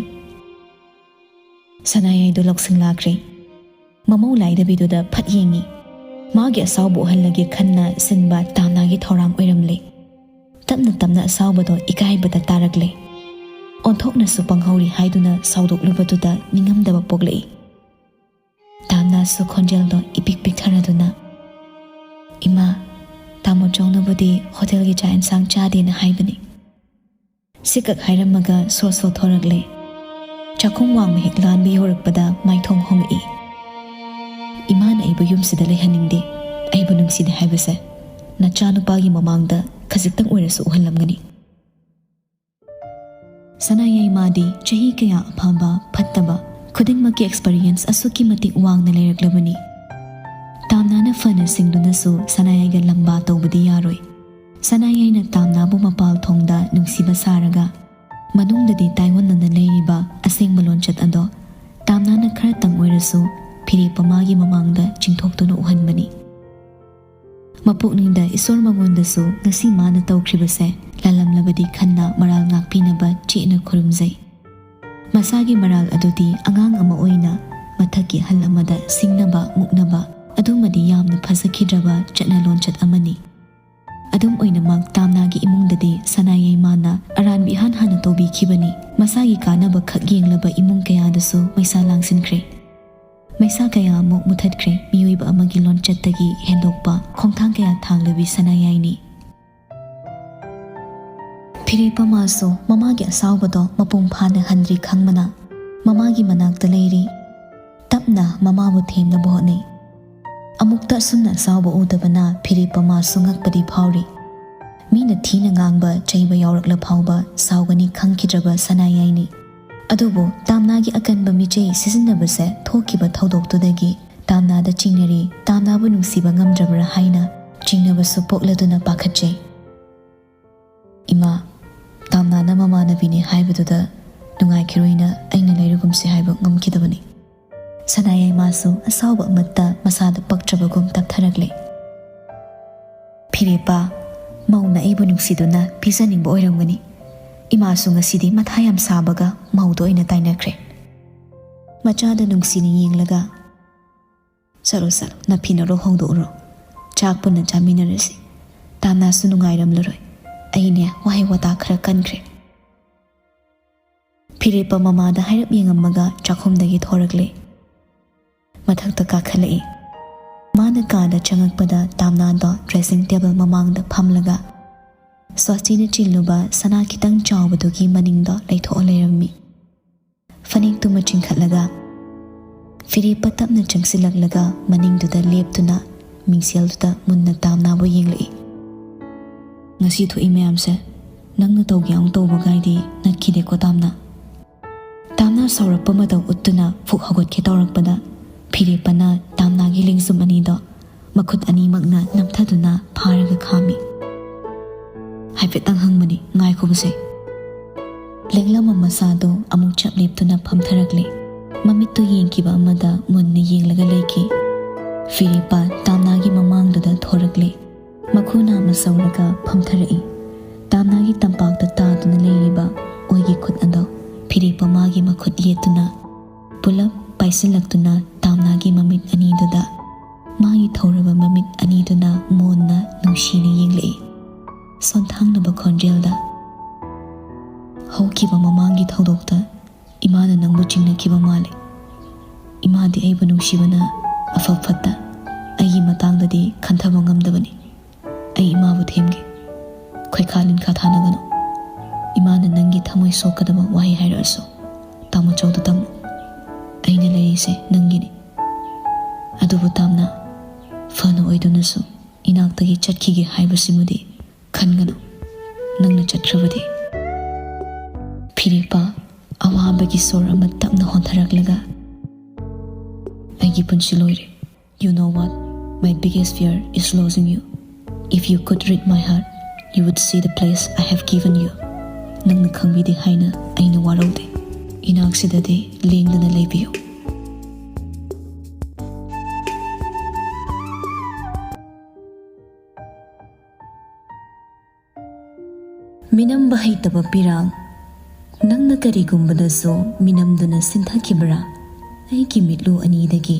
ꯁꯅꯥꯌꯥꯏꯗꯨ ꯂꯧꯁꯤꯡ ꯂꯥꯛꯈ꯭ꯔꯦ꯫ ꯃꯃꯧ ꯂꯥꯏꯗꯕꯤꯗꯨꯗ ꯐꯠ ꯌꯦꯡꯉꯤ꯫ ꯃꯥꯒꯤ ꯑꯁꯥꯎꯕ ꯎꯍꯜꯂꯒꯦ ꯈꯟꯅ ꯁꯤꯟꯕ ꯇꯥꯝꯅꯥꯒꯤ ꯊꯧꯔꯥꯡ ꯑꯣꯏꯔꯝꯂꯦ꯫ ꯇꯞꯅ ꯇꯞꯅ ꯑꯁꯥꯎꯕꯗꯣ ꯏꯀꯥꯏꯕꯗ ꯇꯥꯔꯛꯂꯦ꯫ ꯑꯣꯟꯊꯣꯛꯅꯁꯨ ꯄꯪꯍꯧꯔꯤ ꯍꯥꯏꯗꯨꯅ ꯁꯥꯎꯗꯣꯛꯂꯨꯕꯗꯨꯗ ꯅꯤꯡꯉꯝꯗꯕ ꯄꯣꯛꯂꯛꯏ꯫ ꯇꯥꯝꯅꯥꯁꯨ ꯈꯣꯟꯖꯦꯜꯗꯣ ꯏꯄꯤꯛ ꯄꯤꯛꯊꯔꯗꯨꯅ, "ꯏꯃꯥ, ꯇꯥꯃꯣ ꯆꯧꯅꯕꯨꯗꯤ ꯍꯣꯇꯦꯜꯒꯤ ꯆꯥꯛ ꯏꯟꯁꯥꯡ ꯆꯥꯗꯦꯅ ꯍꯥꯏꯕꯅꯤ꯫" ꯁꯤꯀꯛ ꯍꯥꯏꯔꯝꯃꯒ ꯁꯣ ꯁꯣ ꯊꯣꯔꯛꯂꯦ꯫ ꯆꯥꯛꯈꯨꯝ ꯋꯥꯡꯃ ꯍꯦꯛ ꯂꯥꯟꯕ ꯌꯧꯔꯛꯄꯗ ꯃꯥꯏꯊꯣꯡ ꯍꯣꯡꯉꯛꯏ꯫ "ꯏꯃꯥꯅ ꯑꯩꯕꯨ ꯌꯨꯝꯁꯤꯗ ꯂꯩꯍꯟꯅꯤꯡꯗꯦ, ꯑꯩꯕꯨ ꯅꯨꯡꯁꯤꯗꯦ ꯍꯥꯏꯕꯁꯦ꯫ ꯅꯆꯥꯅꯨꯄꯥꯒꯤ ꯃꯃꯥꯡꯗ ꯈꯖꯤꯛꯇꯪ ꯑꯣꯏꯔꯁꯨ ꯎꯍꯜꯂꯝꯒꯅꯤ꯫ ꯁꯅꯥꯌꯥꯏꯃꯥꯗꯤ ꯆꯍꯤ ꯀꯌꯥ ꯑꯐꯕ ꯐꯠꯇꯕ ꯈꯨꯗꯤꯡꯃꯛꯀꯤ ꯑꯦꯛꯁꯄꯔꯤꯌꯦꯟꯁ ꯑꯁꯨꯛꯀꯤ ꯃꯇꯤꯛ ꯋꯥꯡꯅ ꯂꯩꯔꯛꯂꯕꯅꯤ꯫ ꯇꯥꯝꯅꯥꯅ ꯐꯅ ꯁꯤꯡꯗꯨꯅꯁꯨ ꯁꯅꯥꯌꯥꯏꯒ ꯂꯝꯕꯥ ꯇꯧꯕꯗꯤ ꯌꯥꯔꯣꯏ꯫ ꯁꯅꯥꯌꯥꯏꯅ ꯇꯥꯝꯅꯥꯕꯨ ꯃꯄꯥꯜ ꯊꯣꯡꯗ ꯅꯨꯡꯁꯤꯕ ꯁꯥꯔꯒ ꯃꯅꯨꯡꯗꯗꯤ ꯇꯥꯏꯑꯣꯟꯅꯅ ꯂꯩꯔꯤꯕ ꯑꯁꯦꯡꯕ ꯂꯣꯟꯆꯠ ꯑꯗꯣ ꯇꯥꯝꯅꯥꯅ ꯈꯔꯇꯪ ꯑꯣꯏꯔꯁꯨ ꯐꯤꯔꯦꯞꯄꯃꯥꯒꯤ ꯃꯃꯥꯡꯗ ꯆꯤꯡꯊꯣꯛꯇꯨꯅ ꯎꯍꯟꯕꯅꯤ꯫ ꯃꯄꯣꯛꯅꯤꯡꯗ ꯏꯁꯣꯔ ꯃꯉꯣꯟꯗꯁꯨ ꯉꯁꯤ ꯃꯥꯅ ꯇꯧꯈ꯭ꯔꯤꯕꯁꯦ ꯂꯥꯜꯂꯝꯂꯕꯗꯤ ꯈꯟꯅ ꯃꯔꯥꯜ ꯉꯥꯛꯄꯤꯅꯕ ꯆꯦꯠꯅ ꯈꯨꯔꯨꯝꯖꯩ꯫ ꯃꯁꯥꯒꯤ ꯃꯔꯥꯜ ꯑꯗꯨꯗꯤ ꯑꯉꯥꯡ ꯑꯃ ꯑꯣꯏꯅ ꯃꯊꯛꯀꯤ ꯑꯍꯜ ꯑꯃꯗ ꯁꯤꯡꯅꯕ ꯃꯨꯛꯅꯕ ꯑꯗꯨꯃꯗꯤ ꯌꯥꯝꯅ ꯐꯖꯈꯤꯗ꯭ꯔꯕ ꯆꯠꯅ ꯂꯣꯟꯆꯠ ꯑꯃꯅꯤ꯫ ꯑꯗꯨꯝ ꯑꯣꯏꯅꯃꯛ ꯇꯥꯝꯅꯥꯒꯤ ꯏꯃꯨꯡꯗꯗꯤ ꯁꯅꯥꯌꯥꯏꯃꯥꯅ ꯑꯔꯥꯟꯕ ꯏꯍꯥꯟ ꯍꯥꯟꯅ ꯇꯧꯕꯤꯈꯤꯕꯅꯤ꯫ ꯃꯁꯥꯒꯤ ꯀꯥꯟꯅꯕ ꯈꯛ ꯌꯦꯡꯂꯕ ꯏꯃꯨꯡ ꯀꯌꯥꯗꯁꯨ ꯃꯩꯁꯥ ꯂꯥꯡꯁꯤꯟꯈ꯭ꯔꯦ꯫ ꯃꯩꯁꯥ ꯀꯌꯥ ꯑꯃꯨꯛ ꯃꯨꯊꯠꯈ꯭ꯔꯦ꯫ ꯃꯤꯑꯣꯏꯕ ꯑꯃꯒꯤ ꯂꯣꯟꯆꯠꯇꯒꯤ ꯍꯦꯟꯗꯣꯛꯄ ꯈꯣꯡꯊꯥꯡ ꯀꯌꯥ ꯊꯥꯡꯂꯕꯤ ꯁꯅꯥꯌꯥꯏꯅꯤ꯫ ꯐꯤꯔꯦꯞꯄꯃꯥꯁꯨ ꯃꯃꯥꯒꯤ ꯑꯁꯥꯎꯕꯗꯣ ꯃꯄꯨꯡ ꯐꯥꯅ ꯍꯟꯗ꯭ꯔꯤ ꯈꯪꯕꯅ ꯃꯃꯥꯒꯤ ꯃꯅꯥꯛꯇ ꯂꯩꯔꯤ꯫ ꯇꯞꯅ ꯃꯃꯥꯕꯨ ꯊꯦꯝꯅꯕ ꯍꯣꯠꯅꯩ꯫ ꯑꯃꯨꯛꯇ ꯑꯁꯨꯝꯅ ꯑꯁꯥꯎꯕ ꯎꯗꯕꯅ ꯐꯤꯔꯦꯞꯄꯃꯥꯁꯨ ꯉꯛꯄꯗꯤ ꯐꯥꯎꯔꯤ꯫ ꯃꯤꯅ ꯊꯤꯅ ꯉꯥꯡꯕ ꯆꯩꯕ ꯌꯥꯎꯔꯛꯂ ꯐꯥꯎꯕ ꯁꯥꯎꯒꯅꯤ ꯈꯪꯈꯤꯗ꯭ꯔꯕ ꯁꯅꯥꯌꯥꯏꯅꯤ꯫ ꯑꯗꯨꯕꯨ ꯇꯥꯝꯅꯥꯒꯤ ꯑꯀꯟꯕ ꯃꯤꯆꯩ ꯁꯤꯖꯤꯟꯅꯕꯁꯦ ꯊꯣꯛꯈꯤꯕ ꯊꯧꯗꯣꯛꯇꯨꯗꯒꯤ ꯇꯥꯝꯅꯥꯗ ꯆꯤꯡꯅꯔꯤ꯫ ꯇꯥꯝꯅꯥꯕꯨ ꯅꯨꯡꯁꯤꯕ ꯉꯝꯗ꯭ꯔꯕ꯭ꯔꯥ ꯍꯥꯏꯅ ꯆꯤꯡꯅꯕꯁꯨ ꯄꯣꯛꯂꯗꯨꯅ ꯄꯥꯈꯠꯆꯩ꯫ "ꯏꯃꯥ, ꯇꯥꯝꯅꯥꯅ ꯃꯃꯥꯟꯅꯕꯤꯅꯤ ꯍꯥꯏꯕꯗꯨꯗ ꯅꯨꯡꯉꯥꯏꯈꯤꯔꯣꯏꯅ ꯑꯩꯅ ꯂꯩꯔꯒꯨꯝꯁꯤ ꯍꯥꯏꯕ ꯉꯝꯈꯤꯗꯕꯅꯤ꯫" ꯁꯅꯥꯌꯥꯏꯃꯥꯁꯨ ꯑꯁꯥꯎꯕ ꯑꯃꯠꯇ ꯃꯁꯥꯗ ꯄꯛꯇ꯭ꯔꯕꯒꯨꯝ ꯇꯞꯊꯔꯛꯂꯦ꯫ "ꯐꯤꯔꯦꯞꯄ, ꯃꯧꯅ ꯑꯩꯕꯨ ꯅꯨꯡꯁꯤꯗꯨꯅ ꯄꯤꯖꯅꯤꯡꯕ ꯑꯣꯏꯔꯝꯒꯅꯤ꯫ ꯏꯃꯥꯁꯨ ꯉꯁꯤꯗꯤ ꯃꯊꯥ ꯌꯥꯝ ꯁꯥꯕꯒ ꯃꯧꯗ ꯑꯣꯏꯅ ꯇꯥꯏꯅꯈ꯭ꯔꯦ꯫" ꯃꯆꯥꯗ ꯅꯨꯡꯁꯤꯅ ꯌꯦꯡꯂꯒ, "ꯆꯠꯂꯣ, ꯆꯠꯂꯣ, ꯅꯐꯤꯅꯔꯣ ꯍꯣꯡꯗꯣꯛꯎꯔꯣ꯫ ꯆꯥꯛ ꯄꯨꯟꯅ ꯆꯥꯃꯤꯟꯅꯔꯁꯤ꯫ ꯇꯥꯝꯅꯥꯁꯨ ꯅꯨꯡꯉꯥꯏꯔꯝꯂꯔꯣꯏ꯫ ꯑꯩꯅꯦ, ꯋꯥꯍꯩ ꯋꯥꯇꯥ ꯈꯔ ꯀꯟꯈ꯭ꯔꯦ꯫" ꯐꯤꯔꯦꯞꯄ ꯃꯃꯥꯗ ꯍꯥꯏꯔꯞ ꯌꯦꯡꯉꯝꯃꯒ ꯆꯥꯛꯈꯨꯝꯗꯒꯤ ꯊꯣꯔꯛꯂꯦ꯫ ꯃꯊꯛꯇ ꯀꯥꯈꯠꯂꯛꯏ꯫ ꯃꯥꯅ ꯀꯥꯗ ꯆꯪꯉꯛꯄꯗ ꯇꯥꯝꯅꯥꯗꯣ ꯗ꯭ꯔꯦꯁꯤꯡ ꯇꯦꯕꯜ ꯃꯃꯥꯡꯗ ꯐꯝꯂꯒ ꯁ꯭ꯋꯥꯁꯇꯤꯅ ꯆꯤꯜꯂꯨꯕ ꯁꯅꯥ ꯈꯤꯇꯪ ꯆꯥꯎꯕꯗꯨꯒꯤ ꯃꯅꯤꯡꯗꯣ ꯂꯩꯊꯣꯛꯑ ꯂꯩꯔꯝꯃꯤ꯫ ꯐꯅꯦꯛꯇꯨꯃ ꯆꯤꯡꯈꯠꯂꯒ ꯐꯤꯔꯦꯞꯄ ꯇꯞꯅ ꯆꯪꯁꯤꯜꯂꯛꯂꯒ ꯃꯅꯤꯡꯗꯨꯗ ꯂꯦꯞꯇꯨꯅ ꯃꯤꯡꯁꯦꯜꯗꯨꯗ ꯃꯨꯟꯅ ꯇꯥꯝꯅꯥꯕꯨ ꯌꯦꯡꯂꯛꯏ꯫ "ꯉꯁꯤ ꯊꯣꯛꯏ ꯃꯌꯥꯝꯁꯦ ꯅꯪꯅ ꯇꯧꯒꯦ ꯌꯥꯎꯅ ꯇꯧꯕꯒꯥꯏꯗꯤ ꯅꯠꯈꯤꯗꯦꯀꯣ ꯇꯥꯝꯅꯥ?" ꯇꯥꯝꯅꯥ ꯁꯥꯎꯔꯛꯄ ꯃꯇꯧ ꯎꯠꯇꯨꯅ ꯐꯨꯛ ꯍꯧꯒꯠꯀꯦ ꯇꯧꯔꯛꯄꯗ, ꯐꯤꯔꯦꯞꯄꯅ ꯇꯥꯝꯅꯥꯒꯤ ꯂꯦꯡꯖꯨꯝ ꯑꯅꯤꯗꯣ ꯃꯈꯨꯠ ꯑꯅꯤꯃꯛꯅ ꯅꯝꯊꯗꯨꯅ ꯐꯥꯔꯒ ꯈꯥꯝꯃꯤ꯫ "ꯍꯥꯏꯐꯦꯠꯇꯪ ꯍꯪꯕꯅꯤ, ꯉꯥꯏꯈꯣꯕꯁꯦ꯫" ꯂꯦꯡꯂꯝꯕ ꯃꯁꯥꯗꯣ ꯑꯃꯨꯛ ꯆꯞ ꯂꯦꯞꯇꯨꯅ ꯐꯝꯊꯔꯛꯂꯦ꯫ ꯃꯃꯤꯠꯇꯨ ꯌꯦꯡꯈꯤꯕ ꯑꯃꯗ ꯃꯨꯟꯅ ꯌꯦꯡꯂꯒ ꯂꯩꯈꯤ꯫ ꯐꯤꯔꯦꯞꯄ ꯇꯥꯝꯅꯥꯒꯤ ꯃꯃꯥꯡꯗꯨꯗ ꯊꯣꯔꯛꯂꯦ꯫ ꯃꯈꯨ ꯅꯥꯝꯃ ꯁꯧꯔꯒ ꯐꯝꯊꯔꯛꯏ꯫ ꯇꯥꯝꯅꯥꯒꯤ ꯇꯝꯄꯥꯛꯇ ꯇꯥꯗꯨꯅ ꯂꯩꯔꯤꯕ ꯑꯣꯏꯒꯤ ꯈꯨꯠ ꯑꯗꯣ ꯐꯤꯔꯦꯞꯄ ꯃꯥꯒꯤ ꯃꯈꯨꯠ ꯌꯦꯠꯇꯨꯅ ꯄꯨꯂꯞ ꯄꯥꯏꯁꯤꯜꯂꯛꯇꯨꯅ ꯇꯥꯝꯅꯥꯒꯤ ꯃꯃꯤꯠ ꯑꯅꯤꯗꯨꯗ, ꯃꯥꯒꯤ ꯊꯧꯔꯕ ꯃꯃꯤꯠ ꯑꯅꯤꯗꯨꯅ ꯃꯣꯟꯅ ꯅꯨꯡꯁꯤꯅ ꯌꯦꯡꯂꯛꯏ꯫ ꯁꯣꯟꯊꯥꯡꯅꯕ ꯈꯣꯟꯖꯦꯜꯗ, "ꯍꯧꯈꯤꯕ ꯃꯃꯥꯡꯒꯤ ꯊꯧꯗꯣꯛꯇ ꯏꯃꯥꯅ ꯅꯪꯕꯨ ꯆꯤꯡꯅꯈꯤꯕ ꯃꯥꯜꯂꯤ꯫ ꯏꯃꯥꯗꯤ ꯑꯩꯕꯨ ꯅꯨꯡꯁꯤꯕꯅ ꯑꯐ ꯐꯠꯇ ꯑꯩꯒꯤ ꯃꯇꯥꯡꯗꯗꯤ ꯈꯟꯊꯕ ꯉꯝꯗꯕꯅꯤ꯫ ꯑꯩ ꯏꯃꯥꯕꯨ ꯊꯦꯝꯒꯦ꯫ ꯈꯣꯏꯈꯥ ꯂꯤꯟꯈꯥ ꯊꯥꯅꯒꯅꯨ꯫ ꯏꯃꯥꯅ ꯅꯪꯒꯤ ꯊꯃꯣꯏ ꯁꯣꯛꯀꯗꯕ ꯋꯥꯍꯩ ꯍꯥꯏꯔꯛꯑꯁꯨ ꯇꯥꯃꯣꯆꯧꯗ ꯇꯝꯃꯨ꯫ ꯑꯩꯅ ꯂꯩꯔꯤꯁꯦ ꯅꯪꯒꯤꯅꯤ꯫ ꯑꯗꯨꯕꯨ ꯇꯥꯝꯅꯥ, ꯐꯅ ꯑꯣꯏꯗꯨꯅꯁꯨ ꯏꯅꯥꯛꯇꯒꯤ ꯆꯠꯈꯤꯒꯦ ꯍꯥꯏꯕꯁꯤꯃꯗꯤ ꯈꯟꯒꯅꯨ꯫ ꯅꯪꯅ ꯆꯠꯈ꯭ꯔꯕꯗꯤ꯫" ꯐꯤꯔꯦꯞꯄ ꯑꯋꯥꯕꯒꯤ ꯁꯣꯔ ꯑꯃ ꯇꯞꯅ ꯍꯣꯟꯊꯔꯛꯂꯒ, "ꯑꯩꯒꯤ ꯄꯨꯟꯁꯤ ꯂꯣꯏꯔꯦ꯫ You know what? My biggest fear is losing you. If you could read my heart, you would see the place I have given you." ꯅꯪꯅ ꯈꯪꯕꯤꯗꯦ ꯍꯥꯏꯅ ꯑꯩꯅ ꯋꯥꯔꯧꯗꯦ꯫ ꯏꯅꯥꯛꯁꯤꯗꯗꯤ ꯂꯦꯡꯗꯅ ꯂꯩꯕꯤꯌꯨ꯫ ꯃꯤꯅꯝꯕ ꯍꯩꯇꯕ ꯄꯤꯔꯥꯡ꯫ ꯅꯪꯅ ꯀꯔꯤꯒꯨꯝꯕꯗꯁꯨ ꯃꯤꯅꯝꯗꯨꯅ ꯁꯤꯟꯊꯈꯤꯕ꯭ꯔꯥ? ꯑꯩꯒꯤ ꯃꯤꯠꯂꯨ ꯑꯅꯤꯗꯒꯤ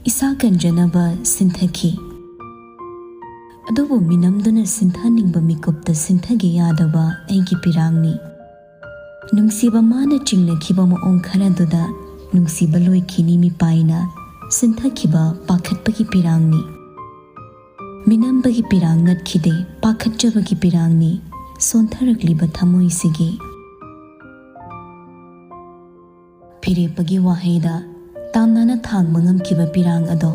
ꯏꯁꯥ ꯀꯟꯖꯅꯕ ꯁꯤꯟꯊꯈꯤ꯫ ꯑꯗꯨꯕꯨ ꯃꯤꯅꯝꯗꯨꯅ ꯁꯤꯟꯊꯅꯤꯡꯕ ꯃꯤꯀꯨꯞꯇ ꯁꯤꯟꯊꯒꯦ ꯌꯥꯗꯕ ꯑꯩꯒꯤ ꯄꯤꯔꯥꯡꯅꯤ꯫ ꯅꯨꯡꯁꯤꯕ ꯃꯥꯅ ꯆꯤꯡꯅꯈꯤꯕ ꯃꯑꯣꯡ ꯈꯔꯗꯨꯗ ꯅꯨꯡꯁꯤꯕ ꯂꯣꯏꯈꯤꯅꯤ ꯃꯤꯄꯥꯏꯅ ꯁꯤꯟꯊꯈꯤꯕ ꯄꯥꯈꯠꯄꯒꯤ ꯄꯤꯔꯥꯡꯅꯤ꯫ ꯃꯤꯅꯝꯕꯒꯤ ꯄꯤꯔꯥꯡ ꯅꯠꯈꯤꯗꯦ, ꯄꯥꯈꯠꯆꯕꯒꯤ ꯄꯤꯔꯥꯡꯅꯤ, ꯁꯣꯟꯊꯔꯛꯂꯤꯕ ꯊꯃꯣꯏꯁꯤꯒꯤ꯫ ꯐꯤꯔꯦꯞꯄꯒꯤ ꯋꯥꯍꯩꯗ ꯇꯥꯝꯅꯥꯅ ꯊꯥꯡꯕ ꯉꯝꯈꯤꯕ ꯄꯤꯔꯥꯡ ꯑꯗꯣ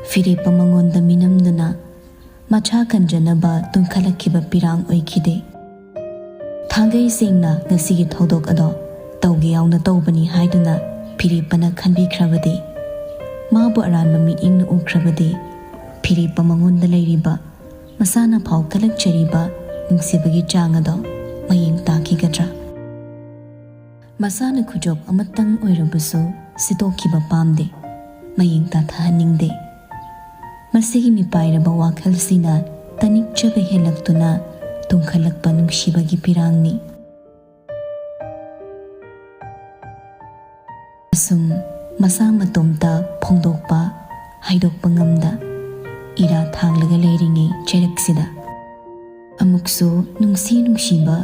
ꯐꯤꯔꯦꯞꯄ ꯃꯉꯣꯟꯗ ꯃꯤꯅꯝꯗꯨꯅ ꯃꯆꯥ ꯀꯟꯖꯅꯕ ꯇꯨꯝꯈꯠꯂꯛꯈꯤꯕ ꯄꯤꯔꯥꯡ ꯑꯣꯏꯈꯤꯗꯦ꯫ ꯊꯥꯡꯒꯩ ꯁꯦꯡꯅ ꯉꯁꯤꯒꯤ ꯊꯧꯗꯣꯛ ꯑꯗꯣ ꯇꯧꯒꯦ ꯌꯥꯎꯅ ꯇꯧꯕꯅꯤ ꯍꯥꯏꯗꯨꯅ ꯐꯤꯔꯦꯞꯄꯅ ꯈꯟꯕꯤꯈ꯭ꯔꯕꯗꯤ, ꯃꯥꯕꯨ ꯑꯔꯥꯟꯕ ꯃꯤꯠꯌꯦꯡꯅ ꯎꯈ꯭ꯔꯕꯗꯤ, ꯐꯤꯔꯦꯞꯄ ꯃꯉꯣꯟꯗ ꯂꯩꯔꯤꯕ, ꯃꯁꯥꯅ ꯐꯥꯎ ꯀꯜꯂꯛꯆꯔꯤꯕ ꯅꯨꯡꯁꯤꯕꯒꯤ ꯆꯥꯡ ꯑꯗꯣ ꯃꯌꯦꯡ ꯇꯥꯈꯤꯒꯗ꯭ꯔꯥ? ꯃꯁꯥꯅ ꯈꯨꯖꯣꯞ ꯑꯃꯇꯪ ꯑꯣꯏꯔꯕꯁꯨ ꯁꯤꯠꯇꯣꯛꯈꯤꯕ ꯄꯥꯝꯗꯦ, ꯃꯌꯦꯡ ꯇꯥꯊꯍꯟꯅꯤꯡꯗꯦ꯫ ꯃꯁꯤꯒꯤ ꯃꯤꯄꯥꯏꯔꯕ ꯋꯥꯈꯜꯁꯤꯅ ꯇꯅꯤꯛꯆꯕ ꯍꯦꯜꯂꯛꯇꯨꯅ ꯇꯨꯡꯈꯠꯂꯛꯄ ꯅꯨꯡꯁꯤꯕꯒꯤ ꯄꯤꯔꯥꯡꯅꯤ꯫ ꯑꯁꯨꯝ ꯃꯁꯥ ꯃꯇꯣꯝꯇ ꯐꯣꯡꯗꯣꯛꯄ, ꯍꯥꯏꯗꯣꯛꯄ ꯉꯝꯗ ꯏꯔꯥ ꯊꯥꯡꯂꯒ ꯂꯩꯔꯤꯉꯩ ꯆꯩꯔꯛꯁꯤꯗ ꯑꯃꯨꯛꯁꯨ ꯅꯨꯡꯁꯤ ꯅꯨꯡꯁꯤꯕ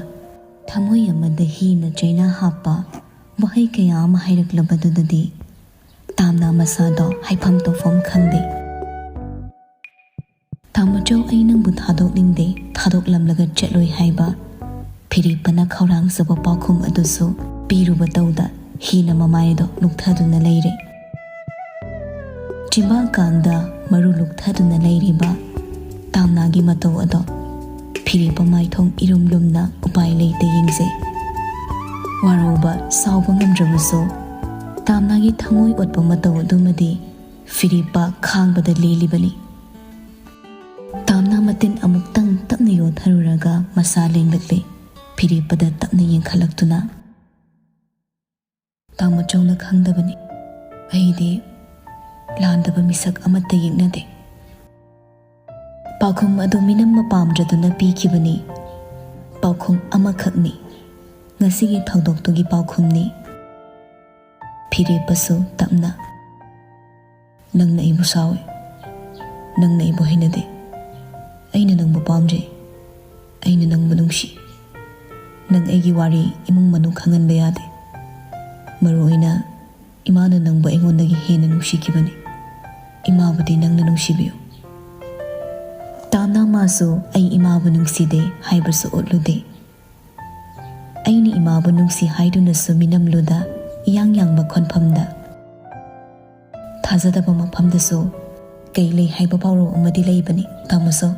ꯊꯃꯣꯏ ꯑꯃꯗ ꯍꯤꯅ ꯆꯩꯅꯥ ꯍꯥꯞꯄ ꯋꯥꯍꯩ ꯀꯌꯥ ꯑꯃ ꯍꯥꯏꯔꯛꯂꯕꯗꯨꯗꯗꯤ ꯇꯥꯝꯅ ꯃꯁꯥꯗꯣ ꯍꯥꯏꯐꯝ ꯇꯧꯐꯝ ꯈꯪꯗꯦ꯫ "ꯇꯥꯃꯣꯆꯧ, ꯑꯩ ꯅꯪꯕꯨ ꯊꯥꯗꯣꯛꯅꯤꯡꯗꯦ, ꯊꯥꯗꯣꯛꯂꯝꯂꯒ ꯆꯠꯂꯣꯏ" ꯍꯥꯏꯕ ꯐꯤꯔꯦꯞꯄꯅ ꯈꯧꯔꯥꯡꯖꯕ ꯄꯥꯎꯈꯨꯝ ꯑꯗꯨꯁꯨ ꯄꯤꯔꯨꯕ ꯇꯧꯗ ꯍꯤꯅ ꯃꯃꯥꯏꯗꯣ ꯂꯨꯛꯊꯗꯨꯅ ꯂꯩꯔꯦ꯫ ꯆꯤꯝꯕꯥꯜ ꯀꯥꯡꯗ ꯃꯔꯨ ꯂꯨꯛꯊꯗꯨꯅ ꯂꯩꯔꯤꯕ ꯇꯥꯝꯅꯥꯒꯤ ꯃꯇꯧ ꯑꯗꯣ ꯐꯤꯔꯦꯞꯄ ꯃꯥꯏꯊꯣꯡ ꯏꯔꯨꯝ ꯂꯨꯝꯅ ꯎꯄꯥꯏ ꯂꯩꯇ ꯌꯦꯡꯖꯩ꯫ ꯋꯥꯔꯧꯕ ꯁꯥꯎꯕ ꯉꯝꯗ꯭ꯔꯕꯁꯨ ꯇꯥꯝꯅꯥꯒꯤ ꯊꯃꯣꯏ ꯑꯣꯠꯄ ꯃꯇꯧ ꯑꯗꯨꯃꯗꯤ ꯐꯤꯔꯦꯞꯄ ꯈꯥꯡꯕꯗ ꯂꯦꯜꯂꯤꯕꯅꯤ꯫ ꯇꯥꯝꯅꯥ ꯃꯇꯤꯟ ꯑꯃꯨꯛꯇꯪ ꯇꯞꯅ ꯌꯣꯠꯊꯔꯨꯔꯒ ꯃꯁꯥ ꯂꯦꯡꯂꯛꯂꯦ꯫ ꯐꯤꯔꯦꯞꯄꯗ ꯇꯞꯅ ꯌꯦꯡꯈꯠꯂꯛꯇꯨꯅ, "ꯇꯥꯃꯣꯆꯧꯅ ꯈꯪꯗꯕꯅꯤ꯫ ꯑꯩꯗꯤ ꯂꯥꯟꯗꯕ ꯃꯤꯁꯛ ꯑꯃꯠꯇ ꯌꯦꯛꯅꯗꯦ꯫" ꯄꯥꯎꯈꯨꯝ ꯑꯗꯨ ꯃꯤꯅꯝ ꯃꯄꯥꯝꯗ꯭ꯔꯗꯨꯅ ꯄꯤꯈꯤꯕꯅꯤ꯫ ꯄꯥꯎꯈꯨꯝ ꯑꯃꯈꯛꯅꯤ꯫ ꯉꯁꯤꯒꯤ ꯊꯧꯗꯣꯛꯇꯨꯒꯤ ꯄꯥꯎꯈꯨꯝꯅꯤ꯫ ꯐꯤꯔꯦꯞꯄꯁꯨ ꯇꯞꯅ, "ꯅꯪꯅ ꯑꯩꯕꯨ ꯁꯥꯎꯏ꯫ ꯅꯪꯅ ꯑꯩꯕꯨ ꯍꯩꯅꯗꯦ꯫ ꯑꯩꯅ ꯅꯪꯕꯨ ꯄꯥꯝꯖꯩ꯫ ꯑꯩꯅ ꯅꯪꯕꯨ ꯅꯨꯡꯁꯤ꯫ ꯅꯪ ꯑꯩꯒꯤ ꯋꯥꯔꯤ ꯏꯃꯨꯡ ꯃꯅꯨꯡ ꯈꯪꯍꯟꯕ ꯌꯥꯗꯦ꯫ ꯃꯔꯨ ꯑꯣꯏꯅ ꯏꯃꯥꯅ ꯅꯪꯕꯨ ꯑꯩꯉꯣꯟꯗꯒꯤ ꯍꯦꯟꯅ ꯅꯨꯡꯁꯤꯈꯤꯕꯅꯤ꯫ ꯏꯃꯥꯕꯨꯗꯤ ꯅꯪꯅ ꯅꯨꯡꯁꯤꯕꯤꯌꯨ꯫" ꯇꯥꯝꯅꯥ ꯃꯥꯁꯨ "ꯑꯩ ꯏꯃꯥꯕꯨ ꯅꯨꯡꯁꯤꯗꯦ" ꯍꯥꯏꯕꯁꯨ ꯎꯠꯂꯨꯗꯦ꯫ "ꯑꯩꯅ ꯏꯃꯥꯕꯨ ꯅꯨꯡꯁꯤ" ꯍꯥꯏꯗꯨꯅꯁꯨ ꯃꯤꯅꯝꯂꯨꯗ, ꯏꯌꯥꯡ ꯌꯥꯡꯕ ꯈꯣꯟꯐꯝꯗ, ꯊꯥꯖꯗꯕ ꯃꯐꯝꯗꯁꯨ ꯀꯩ ꯂꯩ ꯍꯥꯏꯕ ꯄꯥꯎꯔꯧ ꯑꯃꯗꯤ ꯂꯩꯕꯅꯤ, ꯇꯥꯃꯣꯁꯨ꯫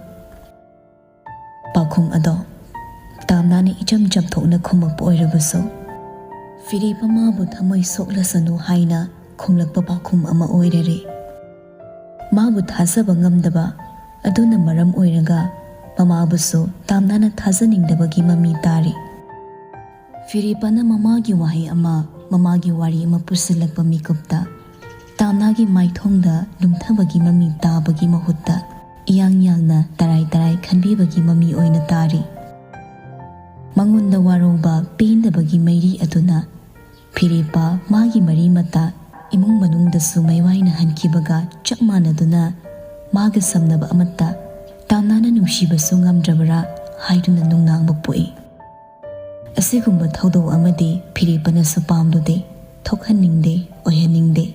ꯄꯥꯎꯈꯨꯝ ꯑꯗꯣ ꯇꯥꯝꯅꯥꯅ ꯏꯆꯝ ꯆꯝꯊꯣꯛꯅ ꯈꯨꯝꯃꯛꯄ ꯑꯣꯏꯔꯕꯁꯨ, ꯐꯤꯔꯦꯞ ꯃꯃꯥꯕꯨ ꯊꯃꯣꯏ ꯁꯣꯛꯂꯁꯅꯨ ꯍꯥꯏꯅ ꯈꯨꯝꯂꯛꯄ ꯄꯥꯎꯈꯨꯝ ꯑꯃ ꯑꯣꯏꯔꯔꯦ꯫ ꯃꯥꯕꯨ ꯊꯥꯖꯕ ꯉꯝꯗꯕ ꯑꯗꯨꯅ ꯃꯔꯝ ꯑꯣꯏꯔꯒ ꯃꯃꯥꯕꯨꯁꯨ ꯇꯥꯝꯅꯥꯅ ꯊꯥꯖꯅꯤꯡꯗꯕꯒꯤ ꯃꯃꯤ ꯇꯥꯔꯤ꯫ ꯐꯤꯔꯦꯞꯄꯅ ꯃꯃꯥꯒꯤ ꯋꯥꯍꯩ ꯑꯃ, ꯃꯃꯥꯒꯤ ꯋꯥꯔꯤ ꯑꯃ ꯄꯨꯁꯤꯜꯂꯛꯄ ꯃꯤꯀꯨꯞꯇ ꯇꯥꯝꯅꯥꯒꯤ ꯃꯥꯏꯊꯣꯡꯗ ꯂꯨꯝꯊꯕꯒꯤ ꯃꯃꯤ ꯇꯥꯕꯒꯤ ꯃꯍꯨꯠꯇ ꯏꯌꯥꯡ ꯌꯥꯡꯅ ꯇꯔꯥꯏ ꯇꯔꯥꯏ ꯈꯟꯕꯤꯕꯒꯤ ꯃꯃꯤ ꯑꯣꯏꯅ ꯇꯥꯔꯤ꯫ ꯃꯉꯣꯟꯗ ꯋꯥꯔꯧꯕ ꯄꯦꯟꯗꯕꯒꯤ ꯃꯩꯔꯤ ꯑꯗꯨꯅ ꯐꯤꯔꯦꯞꯄ ꯃꯥꯒꯤ ꯃꯔꯤ ꯃꯇꯥ ꯏꯃꯨꯡ ꯃꯅꯨꯡꯗꯁꯨ ꯃꯩꯋꯥꯏꯅ ꯍꯟꯈꯤꯕꯒ ꯆꯞ ꯃꯥꯟꯅꯗꯨꯅ ꯃꯥꯒ ꯁꯝꯅꯕ ꯑꯃꯠꯇ ꯇꯥꯝꯅꯥꯅ ꯅꯨꯡꯁꯤꯕꯁꯨ ꯉꯝꯗ꯭ꯔꯕꯔꯥ ꯍꯥꯏꯗꯨꯅ ꯅꯨꯡꯅꯥꯡꯕ ꯄꯣꯛꯏ꯫ ꯑꯁꯤꯒꯨꯝꯕ ꯊꯧꯗꯣꯛ ꯑꯃꯗꯤ ꯐꯤꯔꯦꯞꯄꯅꯁꯨ ꯄꯥꯝꯂꯨꯗꯦ, ꯊꯣꯛꯍꯟꯅꯤꯡꯗꯦ, ꯑꯣꯏꯍꯟꯅꯤꯡꯗꯦ꯫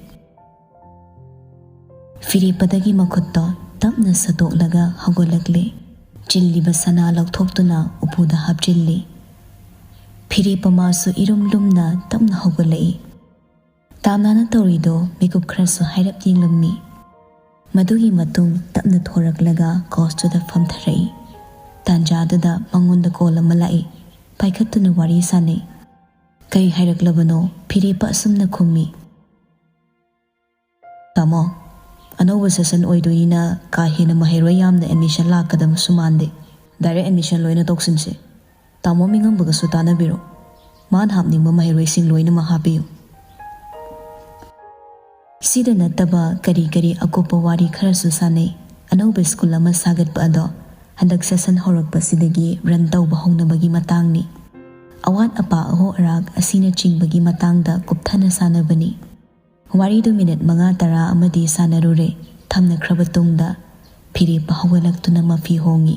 ꯐꯤꯔꯦꯞꯄꯗꯒꯤ ꯃꯈꯨꯠꯇꯣ ꯇꯞꯅ ꯁꯠꯇꯣꯛꯂꯒ ꯍꯧꯒꯠꯂꯛꯂꯦ꯫ ꯆꯤꯜꯂꯤꯕ ꯁꯅꯥ ꯂꯧꯊꯣꯛꯇꯨꯅ ꯎꯄꯨꯗ ꯍꯥꯞꯆꯤꯜꯂꯤ꯫ ꯐꯤꯔꯦꯞꯄ ꯃꯥꯁꯨ ꯏꯔꯨꯝ ꯂꯨꯝꯅ ꯇꯞꯅ ꯍꯧꯒꯠꯂꯛꯏ꯫ ꯇꯥꯝꯅꯥꯅ ꯇꯧꯔꯤꯗꯣ ꯃꯤꯀꯨꯞ ꯈꯔꯁꯨ ꯍꯥꯏꯔꯞ ꯌꯦꯡꯂꯝꯃꯤ꯫ ꯃꯗꯨꯒꯤ ꯃꯇꯨꯡ ꯇꯞꯅ ꯊꯣꯔꯛꯂꯒ ꯀꯣꯁꯇꯨꯗ ꯐꯝꯊꯔꯛꯏ꯫ ꯇꯥꯟꯖꯥꯗꯨꯗ ꯃꯉꯣꯟꯗ ꯀꯣꯜ ꯑꯃ ꯂꯥꯛꯏ꯫ ꯄꯥꯏꯈꯠꯇꯨꯅ ꯋꯥꯔꯤ ꯁꯥꯅꯩ꯫ "ꯀꯩ ꯍꯥꯏꯔꯛꯂꯕꯅꯣ?" ꯐꯤꯔꯦꯞꯄ ꯑꯁꯨꯝꯅ ꯈꯨꯝꯃꯤ꯫ "ꯇꯥꯃꯣ, ꯑꯅꯧꯕ ꯁꯦꯁꯟ ꯑꯣꯏꯗꯣꯏꯅꯤꯅ ꯀꯥ ꯍꯦꯟꯅ ꯃꯍꯩꯔꯣꯏ ꯌꯥꯝꯅ ꯑꯦꯗꯃꯤꯁꯟ ꯂꯥꯛꯀꯗꯕꯁꯨ ꯃꯥꯟꯗꯦ꯫ ꯗꯥꯏꯔꯦꯛ ꯑꯦꯗꯃꯤꯁꯟ ꯂꯣꯏꯅ ꯇꯧꯁꯤꯟꯁꯦ꯫ ꯇꯥꯃꯣ ꯃꯤꯉꯝꯕꯒꯁꯨ ꯇꯥꯟꯅꯕꯤꯔꯣ꯫ ꯃꯥꯅ ꯍꯥꯞꯅꯤꯡꯕ ꯃꯍꯩꯔꯣꯏꯁꯤꯡ ꯂꯣꯏꯅꯃꯛ ꯍꯥꯞꯄꯤꯌꯨ꯫" ꯁꯤꯗ ꯅꯠꯇꯕ ꯀꯔꯤ ꯀꯔꯤ ꯑꯀꯨꯞꯄ ꯋꯥꯔꯤ ꯈꯔꯁꯨ ꯁꯥꯅꯩ꯫ ꯑꯅꯧꯕ ꯁ꯭ꯀꯨꯜ ꯑꯃ ꯁꯥꯒꯠꯄ ꯑꯗꯣ ꯍꯟꯗꯛ ꯁꯦꯁꯟ ꯍꯧꯔꯛꯄꯁꯤꯗꯒꯤ ꯔꯟ ꯇꯧꯕ ꯍꯧꯅꯕꯒꯤ ꯃꯇꯥꯡꯅꯤ꯫ ꯑꯋꯥꯠ ꯑꯄꯥ ꯑꯍꯣ ꯑꯔꯥꯛ ꯑꯁꯤꯅꯆꯤꯡꯕꯒꯤ ꯃꯇꯥꯡꯗ ꯀꯨꯞꯊꯅ ꯁꯥꯟꯅꯕꯅꯤ꯫ ꯋꯥꯔꯤꯗꯨ ꯃꯤꯅꯤꯠ ꯃꯉꯥ ꯇꯔꯥ ꯑꯃꯗꯤ ꯁꯥꯟꯅꯔꯨꯔꯦ꯫ ꯊꯝꯅꯈ꯭ꯔꯕ ꯇꯨꯡꯗ ꯐꯤꯔꯦꯞꯄ ꯍꯧꯒꯠꯂꯛꯇꯨꯅ ꯃꯐꯤ ꯍꯣꯡꯉꯤ꯫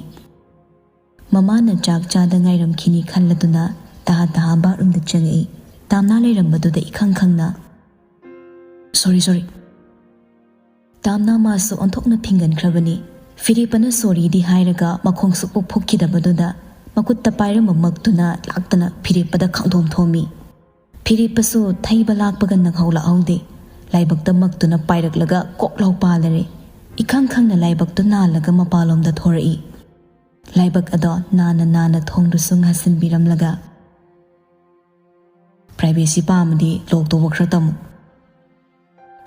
ꯃꯃꯥꯅ ꯆꯥꯛ ꯆꯥꯗ ꯉꯥꯏꯔꯝꯈꯤꯅꯤ ꯈꯜꯂꯗꯨꯅ ꯇꯍꯥ ꯇꯍꯥ ꯕꯥꯠꯔꯨꯝꯗ ꯆꯪꯉꯛꯏ꯫ ꯇꯥꯝꯅꯥ ꯂꯩꯔꯝꯕꯗꯨꯗ ꯏꯈꯪ ꯈꯪꯅ, "ꯁꯣꯔꯤ, ꯁꯣꯔꯤ꯫" ꯇꯥꯝꯅꯥ ꯃꯥꯁꯨ ꯑꯣꯟꯊꯣꯛꯅ ꯐꯤꯡꯒꯟꯈ꯭ꯔꯕꯅꯤ꯫ ꯐꯤꯔꯦꯞꯄꯅ ꯁꯣꯔꯤꯗꯤ ꯍꯥꯏꯔꯒ ꯃꯈꯣꯡ ꯁꯨꯛꯐꯨꯛ ꯐꯨꯛꯈꯤꯗꯕꯗꯨꯗ ꯃꯈꯨꯠꯇ ꯄꯥꯏꯔꯝꯕ ꯃꯛꯇꯨꯅ ꯂꯥꯛꯇꯅ ꯐꯤꯔꯦꯞꯄꯗ ꯈꯥꯡꯗꯣꯝ ꯊꯣꯝꯃꯤ꯫ ꯐꯤꯔꯦꯞꯄꯁꯨ ꯊꯩꯕ ꯂꯥꯛꯄꯒ ꯅꯪꯍꯧ ꯂꯥꯛꯍꯧꯗꯦ꯫ ꯂꯥꯏꯕꯛꯇ ꯃꯛꯇꯨꯅ ꯄꯥꯏꯔꯛꯂꯒ ꯀꯣꯛ ꯂꯥꯎ ꯄꯥꯜꯂꯔꯦ꯫ ꯏꯈꯪ ꯈꯪꯅ ꯂꯥꯏꯕꯛꯇꯨ ꯅꯥꯜꯂꯒ ꯃꯄꯥꯟꯂꯣꯝꯗ ꯊꯣꯔꯛꯏ꯫ ꯂꯥꯏꯕꯛ ꯑꯗꯣ ꯅꯥꯟꯅ ꯅꯥꯟꯅ ꯊꯣꯡꯗꯨꯁꯨ ꯉꯥꯁꯤꯟꯕꯤꯔꯝꯂꯒ, "ꯄ꯭ꯔꯥꯏꯚꯦꯁꯤ ꯄꯥꯝꯃꯗꯤ ꯂꯣꯛ ꯇꯧꯕ ꯈꯔ ꯇꯝꯃꯨ"꯫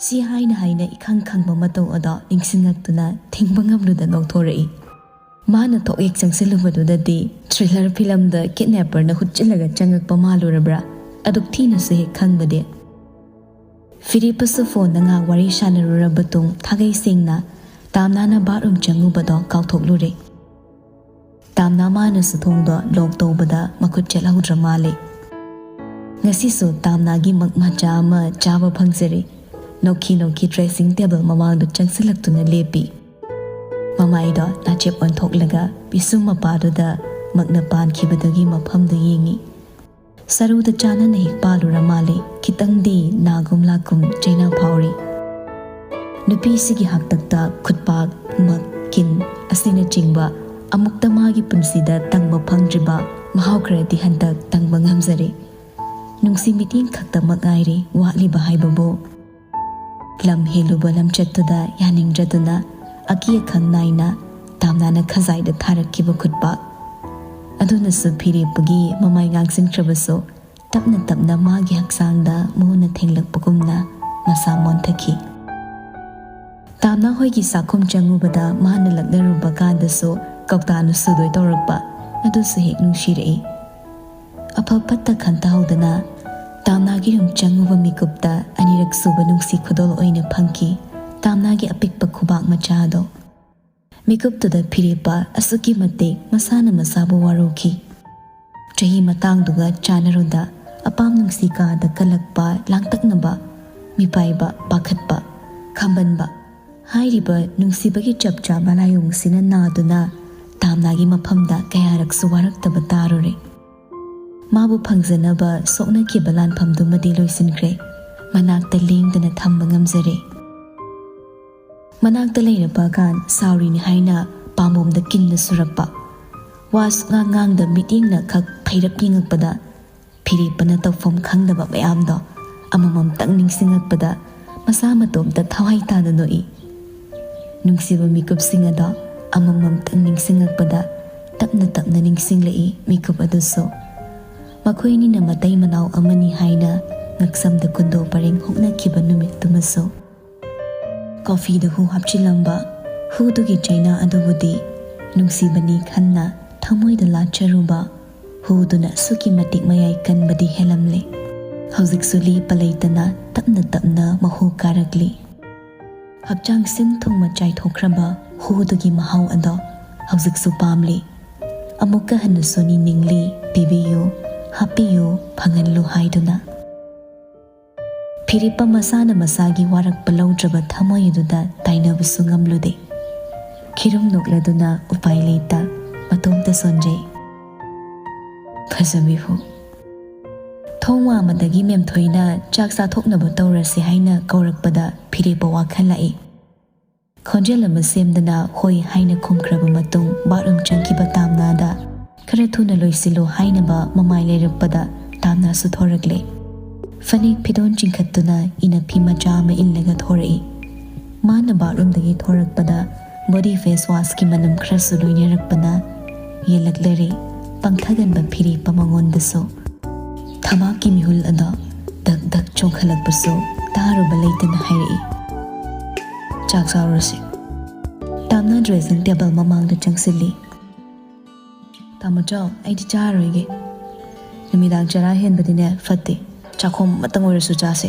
ꯁꯤ ꯍꯥꯏꯅ ꯍꯥꯏꯅ ꯏꯈꯪ ꯈꯪꯕ ꯃꯇꯧ ꯑꯗꯣ ꯅꯤꯡꯁꯤꯡꯉꯛꯇꯨꯅ ꯊꯤꯡꯕ ꯉꯝꯂꯨꯗ ꯅꯣꯛꯊꯣꯔꯛꯏ꯫ ꯃꯥꯅ ꯊꯣꯛꯑꯦꯛ ꯆꯪꯁꯤꯜꯂꯨꯕꯗꯨꯗꯗꯤ ꯊ꯭ꯔꯤꯂꯔ ꯐꯤꯂꯝꯗ ꯀꯤꯗꯅꯦꯄꯔꯅ ꯍꯨꯠꯆꯤꯜꯂꯒ ꯆꯪꯉꯛꯄ ꯃꯥꯜꯂꯨꯔꯕ꯭ꯔꯥ? ꯑꯗꯨꯛ ꯊꯤꯅꯁꯨ ꯍꯦꯛ ꯈꯪꯕꯗꯤ꯫ ꯐꯤꯔꯦꯞꯄꯁꯨ ꯐꯣꯟꯗ ꯉꯥꯏꯍꯥꯛ ꯋꯥꯔꯤ ꯁꯥꯟꯅꯔꯨꯔꯕ ꯇꯨꯡ ꯊꯥꯒꯩ ꯁꯦꯡꯅ ꯇꯥꯝꯅꯥꯅ ꯕꯥꯠꯔꯨꯝ ꯆꯪꯉꯨꯕꯗꯣ ꯀꯥꯎꯊꯣꯛꯂꯨꯔꯦ꯫ ꯇꯥꯝꯅꯥ ꯃꯥꯅꯁꯨ ꯊꯣꯡꯗꯣ ꯂꯣꯛ ꯇꯧꯕꯗ ꯃꯈꯨꯠ ꯆꯠꯍꯧꯗ꯭ꯔ ꯃꯥꯜꯂꯦ꯫ ꯉꯁꯤꯁꯨ ꯇꯥꯝꯅꯥꯒꯤ ꯃꯛ ꯃꯆꯥ ꯑꯃ ꯆꯥꯕ ꯐꯪꯖꯔꯦ꯫ ꯅꯣꯛꯈꯤ ꯅꯣꯛꯈꯤ ꯗ꯭ꯔꯦꯁꯤꯡ ꯇꯦꯕꯜ ꯃꯃꯥꯡꯗ ꯆꯪꯁꯤꯜꯂꯛꯇꯨꯅ ꯂꯦꯞꯄꯤ꯫ ꯃꯃꯥꯏꯗꯣ ꯅꯥꯆꯦꯞ ꯑꯣꯟꯊꯣꯛꯂꯒ ꯄꯤꯁꯨꯝ ꯃꯄꯥꯗꯨꯗ ꯃꯛꯅ ꯄꯥꯟꯈꯤꯕꯗꯨꯒꯤ ꯃꯐꯝꯗꯨ ꯌꯦꯡꯉꯤ꯫ ꯁꯔꯨꯗ ꯆꯥꯟꯅꯅ ꯍꯦꯛ ꯄꯥꯜꯂꯨꯔ ꯃꯥꯜꯂꯦ꯫ ꯈꯤꯇꯪꯗꯤ ꯅꯥꯒꯨꯝ ꯂꯥꯛꯀꯨꯝ ꯆꯩꯅꯥ ꯐꯥꯎꯔꯤ꯫ ꯅꯨꯄꯤꯁꯤꯒꯤ ꯍꯥꯛꯇꯛꯇ ꯈꯨꯠꯄꯥꯛ, ꯃꯛ, ꯀꯤꯟ ꯑꯁꯤꯅꯆꯤꯡꯕ ꯑꯃꯨꯛꯇ ꯃꯥꯒꯤ ꯄꯨꯟꯁꯤꯗ ꯇꯪꯕ ꯐꯪꯗ꯭ꯔꯤꯕ ꯃꯍꯥꯎ ꯈꯔꯗꯤ ꯍꯟꯗꯛ ꯇꯪꯕ ꯉꯝꯖꯔꯦ꯫ ꯅꯨꯡꯁꯤ ꯃꯤꯠꯌꯦꯡ ꯈꯛꯇꯃꯛ ꯉꯥꯏꯔꯦ ꯋꯥꯠꯂꯤꯕ ꯍꯥꯏꯕꯕꯨ꯫ ꯂꯝ ꯍꯦꯜꯂꯨꯕ ꯂꯝꯆꯠꯇꯨꯗ ꯌꯥꯅꯤꯡꯗ꯭ꯔꯗꯨꯅ ꯑꯀꯤ ꯑꯈꯪ ꯅꯥꯏꯅ ꯇꯥꯝꯅꯥꯅ ꯈꯖꯥꯏꯗ ꯊꯥꯔꯛꯈꯤꯕ ꯈꯨꯠꯄꯥꯛ ꯑꯗꯨꯅꯁꯨ ꯐꯤꯔꯦꯞꯄꯒꯤ ꯃꯃꯥꯏ ꯉꯥꯡꯁꯤꯟꯈ꯭ꯔꯕꯁꯨ, ꯇꯞꯅ ꯇꯞꯅ ꯃꯥꯒꯤ ꯍꯛꯆꯥꯡꯗ ꯃꯨꯅ ꯊꯦꯡꯂꯛꯄꯒꯨꯝꯅ ꯃꯁꯥ ꯃꯣꯟꯊꯈꯤ꯫ ꯇꯥꯝꯅꯥ ꯍꯣꯏꯒꯤ ꯆꯥꯛꯈꯨꯝ ꯆꯪꯉꯨꯕꯗ ꯃꯥꯅ ꯂꯛꯅꯔꯨꯕ ꯀꯥꯟꯗꯁꯨ ꯀꯧꯇꯥꯅ ꯁꯨꯗꯣꯏ ꯇꯧꯔꯛꯄ ꯑꯗꯨꯁꯨ ꯍꯦꯛ ꯅꯨꯡꯁꯤꯔꯛꯏ꯫ ꯑꯐ ꯐꯠꯇ ꯈꯟꯊꯍꯧꯗꯅ ꯇꯥꯝꯅꯥꯒꯤ ꯔꯨꯝ ꯆꯪꯉꯨꯕ ꯃꯤꯀꯨꯞꯇ ꯑꯅꯤꯔꯛ ꯁꯨꯕ ꯅꯨꯡꯁꯤ ꯈꯨꯗꯣꯜ ꯑꯣꯏꯅ ꯐꯪꯈꯤ꯫ ꯇꯥꯝꯅꯥꯒꯤ ꯑꯄꯤꯛꯄ ꯈꯨꯕꯥꯛ ꯃꯆꯥ ꯑꯗꯣ꯫ ꯃꯤꯀꯨꯞꯇꯨꯗ ꯐꯤꯔꯦꯞꯄ ꯑꯁꯨꯛꯀꯤ ꯃꯇꯤꯛ ꯃꯁꯥꯅ ꯃꯁꯥꯕꯨ ꯋꯥꯔꯧꯈꯤ꯫ ꯆꯍꯤ ꯃꯇꯥꯡꯗꯨꯒ ꯆꯥꯟꯅꯔꯨꯗ ꯑꯄꯥꯝ ꯅꯨꯡꯁꯤ ꯀꯥꯗ ꯀꯜꯂꯛꯄ, ꯂꯥꯡꯇꯛꯅꯕ, ꯃꯤꯄꯥꯏꯕ, ꯄꯥꯈꯠꯄ, ꯈꯥꯝꯕꯟꯕ ꯍꯥꯏꯔꯤꯕ ꯅꯨꯡꯁꯤꯕꯒꯤ ꯆꯞ ꯆꯥꯕ ꯂꯥꯏꯑꯣꯡꯁꯤꯅ ꯅꯥꯗꯨꯅ ꯇꯥꯝꯅꯥꯒꯤ ꯃꯐꯝꯗ ꯀꯌꯥꯔꯛꯁꯨ ꯋꯥꯔꯛꯇꯕ ꯇꯥꯔꯨꯔꯦ꯫ ꯃꯥꯕꯨ ꯐꯪꯖꯅꯕ ꯁꯣꯛꯅꯈꯤꯕ ꯂꯥꯟꯐꯝꯗꯨꯃꯗꯤ ꯂꯣꯏꯁꯤꯟꯈ꯭ꯔꯦ꯫ ꯃꯅꯥꯛꯇ ꯂꯦꯡꯗꯅ ꯊꯝꯕ ꯉꯝꯖꯔꯦ꯫ ꯃꯅꯥꯛꯇ ꯂꯩꯔꯕ ꯀꯥꯟ ꯁꯥꯎꯔꯤꯅꯤ ꯍꯥꯏꯅ ꯄꯥꯝꯕꯣꯝꯗ ꯀꯤꯟꯅ ꯁꯨꯔꯛꯄ, ꯋꯥ ꯁꯨꯛꯉꯥꯡ ꯉꯥꯡꯗ ꯃꯤꯠꯌꯦꯡꯅ ꯈꯛ ꯐꯩꯔꯞ ꯌꯦꯡꯉꯛꯄꯗ, ꯐꯤꯔꯦꯞꯄꯅ ꯇꯧꯐꯝ ꯈꯪꯗꯕ ꯃꯌꯥꯝꯗꯣ ꯑꯃꯃꯝꯇꯪ ꯅꯤꯡꯁꯤꯡꯉꯛꯄꯗ ꯃꯁꯥ ꯃꯇꯣꯝꯇ ꯊꯋꯥꯏ ꯇꯥꯅ ꯅꯣꯛꯏ꯫ ꯅꯨꯡꯁꯤꯕ ꯃꯤꯀꯨꯞꯁꯤꯡ ꯑꯗꯣ ꯑꯃꯃꯝꯇꯪ ꯅꯤꯡꯁꯤꯡꯂꯛꯄꯗ ꯇꯞꯅ ꯇꯞꯅ ꯅꯤꯡꯁꯤꯡꯂꯛꯏ ꯃꯤꯀꯨꯞ ꯑꯗꯨꯁꯨ꯫ ꯃꯈꯣꯏ ꯑꯅꯤꯅ ꯃꯇꯩ ꯃꯅꯥꯎ ꯑꯃꯅꯤ ꯍꯥꯏꯅ ꯉꯛꯁꯝꯗ ꯀꯨꯟꯗꯣ ꯄꯔꯦꯡ ꯍꯨꯛꯅꯈꯤꯕ ꯅꯨꯃꯤꯠꯇꯨꯃꯁꯨ꯫ ꯀꯣꯐꯤꯗ ꯍꯨ ꯍꯥꯞꯆꯤꯜꯂꯝꯕ ꯍꯨꯗꯨꯒꯤ ꯆꯩꯅꯥ ꯑꯗꯨꯕꯨꯗꯤ ꯅꯨꯡꯁꯤꯕꯅꯤ ꯈꯟꯅ ꯊꯃꯣꯏꯗ ꯂꯥꯠꯆꯔꯨꯕ ꯍꯨꯗꯨꯅ ꯑꯁꯨꯛꯀꯤ ꯃꯇꯤꯛ ꯃꯌꯥꯏ ꯀꯟꯕꯗꯤ ꯍꯦꯜꯂꯝꯂꯦ꯫ ꯍꯧꯖꯤꯛꯁꯨ ꯂꯦꯞꯄ ꯂꯩꯇꯅ ꯇꯞꯅ ꯇꯞꯅ ꯃꯍꯨ ꯀꯥꯔꯛꯂꯤ꯫ ꯍꯛꯆꯥꯡ ꯁꯤꯟ ꯊꯨꯡꯅ ꯆꯥꯏꯊꯣꯛꯈ꯭ꯔꯕ ꯍꯨꯗꯨꯒꯤ ꯃꯍꯥꯎ ꯑꯗꯣ ꯍꯧꯖꯤꯛꯁꯨ ꯄꯥꯝꯂꯤ꯫ ꯑꯃꯨꯛꯀ ꯍꯟꯅꯁꯨ ꯅꯤꯡꯂꯤ, ꯄꯤꯕꯤꯌꯨ, ꯍꯥꯞꯄꯤꯌꯨ, ꯐꯪꯍꯜꯂꯨ ꯍꯥꯏꯗꯨꯅ꯫ ꯐꯤꯔꯦꯞꯄ ꯃꯁꯥꯅ ꯃꯁꯥꯒꯤ ꯋꯥꯔꯛꯄ ꯂꯧꯗ꯭ꯔꯕ ꯊꯃꯣꯏ ꯑꯗꯨꯗ ꯇꯥꯏꯅꯕꯁꯨ ꯉꯝꯂꯨꯗꯦ꯫ ꯈꯤꯔꯨꯝ ꯅꯣꯛꯂꯗꯨꯅ ꯎꯄꯥꯏ ꯂꯩꯇ ꯃꯇꯣꯝꯇ ꯁꯣꯟꯖꯩ꯫ ꯐꯖꯕꯤ ꯍꯨ꯫ ꯊꯣꯡ ꯋꯥꯡꯃꯗꯒꯤ ꯃꯦꯝꯊꯣꯏꯅ ꯆꯥꯛ ꯆꯥꯊꯣꯛꯅꯕ ꯇꯧꯔꯁꯤ ꯍꯥꯏꯅ ꯀꯧꯔꯛꯄꯗ ꯐꯤꯔꯦꯞꯄ ꯋꯥꯈꯜ ꯂꯥꯛꯏ꯫ ꯈꯣꯟꯖꯦꯜ ꯑꯃ ꯁꯦꯝꯗꯅ ꯍꯣꯏ ꯍꯥꯏꯅ ꯈꯨꯝꯈ꯭ꯔꯕ ꯃꯇꯨꯡ ꯕꯥꯠꯔꯨꯝ ꯆꯪꯈꯤꯕ ꯇꯥꯝꯅꯥꯗ ꯈꯔ ꯊꯨꯅ ꯂꯣꯏꯁꯤꯜꯂꯨ ꯍꯥꯏꯅꯕ ꯃꯃꯥꯏ ꯂꯩꯔꯛꯄꯗ ꯇꯥꯝꯅꯥꯁꯨ ꯊꯣꯔꯛꯂꯦ꯫ ꯐꯅꯦꯛ ꯐꯤꯗꯣꯟ ꯆꯤꯡꯈꯠꯇꯨꯅ ꯏꯅꯐꯤ ꯃꯆꯥ ꯑꯃ ꯏꯜꯂꯒ ꯊꯣꯔꯛꯏ꯫ ꯃꯥꯅ ꯕꯥꯠꯔꯨꯝꯗꯒꯤ ꯊꯣꯔꯛꯄꯗ ꯕꯣꯗꯤ ꯐꯦꯁ ꯋꯥꯁꯀꯤ ꯃꯅꯝ ꯈꯔꯁꯨ ꯂꯣꯏꯅꯔꯛꯄꯅ ꯌꯦꯜꯂꯛꯂꯔꯦ꯫ ꯄꯪꯊꯒꯟꯕ ꯐꯤꯔꯦꯞꯄ ꯃꯉꯣꯟꯗꯁꯨ꯫ ꯊꯕꯥꯛꯀꯤ ꯃꯤꯍꯨꯜ ꯑꯗꯣ ꯗꯛ ꯗꯛ ꯆꯣꯡꯈꯠꯂꯛꯄꯁꯨ ꯇꯥꯔꯨꯕ ꯂꯩꯇꯅ ꯍꯥꯏꯔꯛꯏ, "ꯆꯥꯛ ꯆꯥꯔꯨꯔꯁꯤ꯫" ꯇꯥꯝꯅ ꯗ꯭ꯔꯦꯁꯤꯡ ꯇꯦꯕꯜ ꯃꯃꯥꯡꯗ ꯆꯪꯁꯤꯜꯂꯤ꯫ "ꯇꯥꯃꯣꯆꯧ, ꯑꯩꯗꯤ ꯆꯥꯔꯣꯏꯒꯦ꯫ ꯅꯨꯃꯤꯗꯥꯡ ꯆꯔꯥ ꯍꯦꯟꯕꯗꯤꯅꯦ ꯐꯠꯇꯦ꯫ ꯆꯥꯛꯈꯣꯝ ꯑꯃꯇꯪ ꯑꯣꯏꯔꯁꯨ ꯆꯥꯁꯦ꯫"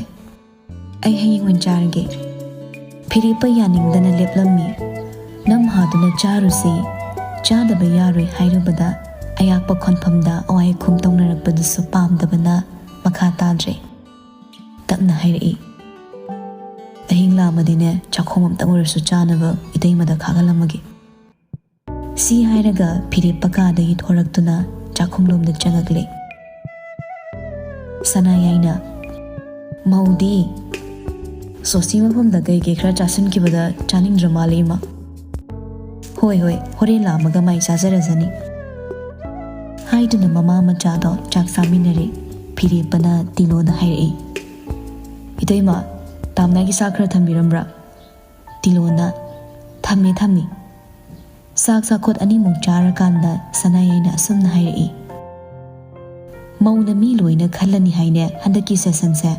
"ꯑꯩ ꯍꯌꯦꯡ ꯑꯣꯏꯅ ꯆꯥꯔꯒꯦ꯫" ꯐꯤꯔꯦꯞꯄ ꯌꯥꯅꯤꯡꯗꯅ ꯂꯦꯞꯂꯝꯃꯤ꯫ ꯅꯝ ꯍꯥꯗꯨꯅ "ꯆꯥꯔꯨꯁꯤ, ꯆꯥꯗꯕ ꯌꯥꯔꯣꯏ" ꯍꯥꯏꯔꯨꯕꯗ ꯑꯌꯥꯛꯄ ꯈꯣꯟꯐꯝꯗ ꯑꯋꯥꯏ ꯑꯈꯨꯝ ꯇꯧꯅꯔꯛꯄꯗꯨꯁꯨ ꯄꯥꯝꯗꯕꯅ ꯃꯈꯥ ꯇꯥꯗ꯭ꯔꯦ꯫ ꯇꯞꯅ ꯍꯥꯏꯔꯛꯏ, "ꯑꯍꯤꯡ ꯂꯥꯝꯃꯗꯤꯅꯦ ꯆꯥꯛꯈꯣꯝ ꯑꯝꯇꯪ ꯑꯣꯏꯔꯁꯨ ꯆꯥꯅꯕ ꯏꯇꯩꯃꯗ ꯈꯥꯒꯜꯂꯝꯃꯒꯦ꯫" ꯁꯤ ꯍꯥꯏꯔꯒ ꯐꯤꯔꯦꯞꯄ ꯀꯥꯗꯒꯤ ꯊꯣꯔꯛꯇꯨꯅ ꯆꯥꯛꯈꯨꯝꯂꯣꯝꯗ ꯆꯪꯉꯛꯂꯦ꯫ ꯁꯅꯥꯌꯥꯏꯅ, "ꯃꯧꯗꯤ ꯁꯣꯁꯤ ꯃꯐꯝꯗ ꯀꯩ ꯀꯩ ꯈꯔ ꯆꯥꯁꯤꯟꯈꯤꯕꯗ ꯆꯥꯅꯤꯡꯗ꯭ꯔ ꯃꯥꯜꯂꯦ, ꯏꯃꯥ꯫" "ꯍꯣꯏ, ꯍꯣꯏ, ꯍꯣꯔꯦꯟ ꯂꯥꯝꯃꯒ ꯃꯥꯏ ꯆꯥꯖꯔꯖꯅꯤ" ꯍꯥꯏꯗꯨꯅ ꯃꯃꯥ ꯃꯆꯥꯗꯣ ꯆꯥꯛ ꯆꯥꯃꯤꯟꯅꯔꯦ꯫ ꯐꯤꯔꯦꯞꯄꯅ ꯇꯤꯂꯣꯗ ꯍꯥꯏꯔꯛꯏ, "ꯏꯇꯩꯃ, ꯇꯥꯝꯅꯥꯒꯤ ꯆꯥꯛ ꯈꯔ ꯊꯝꯕꯤꯔꯝꯕ꯭ꯔꯥ?" ꯇꯤꯂꯣꯅ, "ꯊꯝꯃꯦ, ꯊꯝꯃꯦ꯫" ꯆꯥꯛ ꯆꯥꯈꯣꯠ ꯑꯅꯤꯃꯨꯛ ꯆꯥꯔꯀꯥꯟꯗ ꯁꯅꯥꯌꯥꯏꯅ ꯑꯁꯨꯝꯅ ꯍꯥꯏꯔꯛꯏ, "ꯃꯧꯅ ꯃꯤ ꯂꯣꯏꯅ ꯈꯜꯂꯅꯤ ꯍꯥꯏꯅꯦ ꯍꯟꯗꯛꯀꯤ ꯁꯦꯁꯟꯁꯦ?"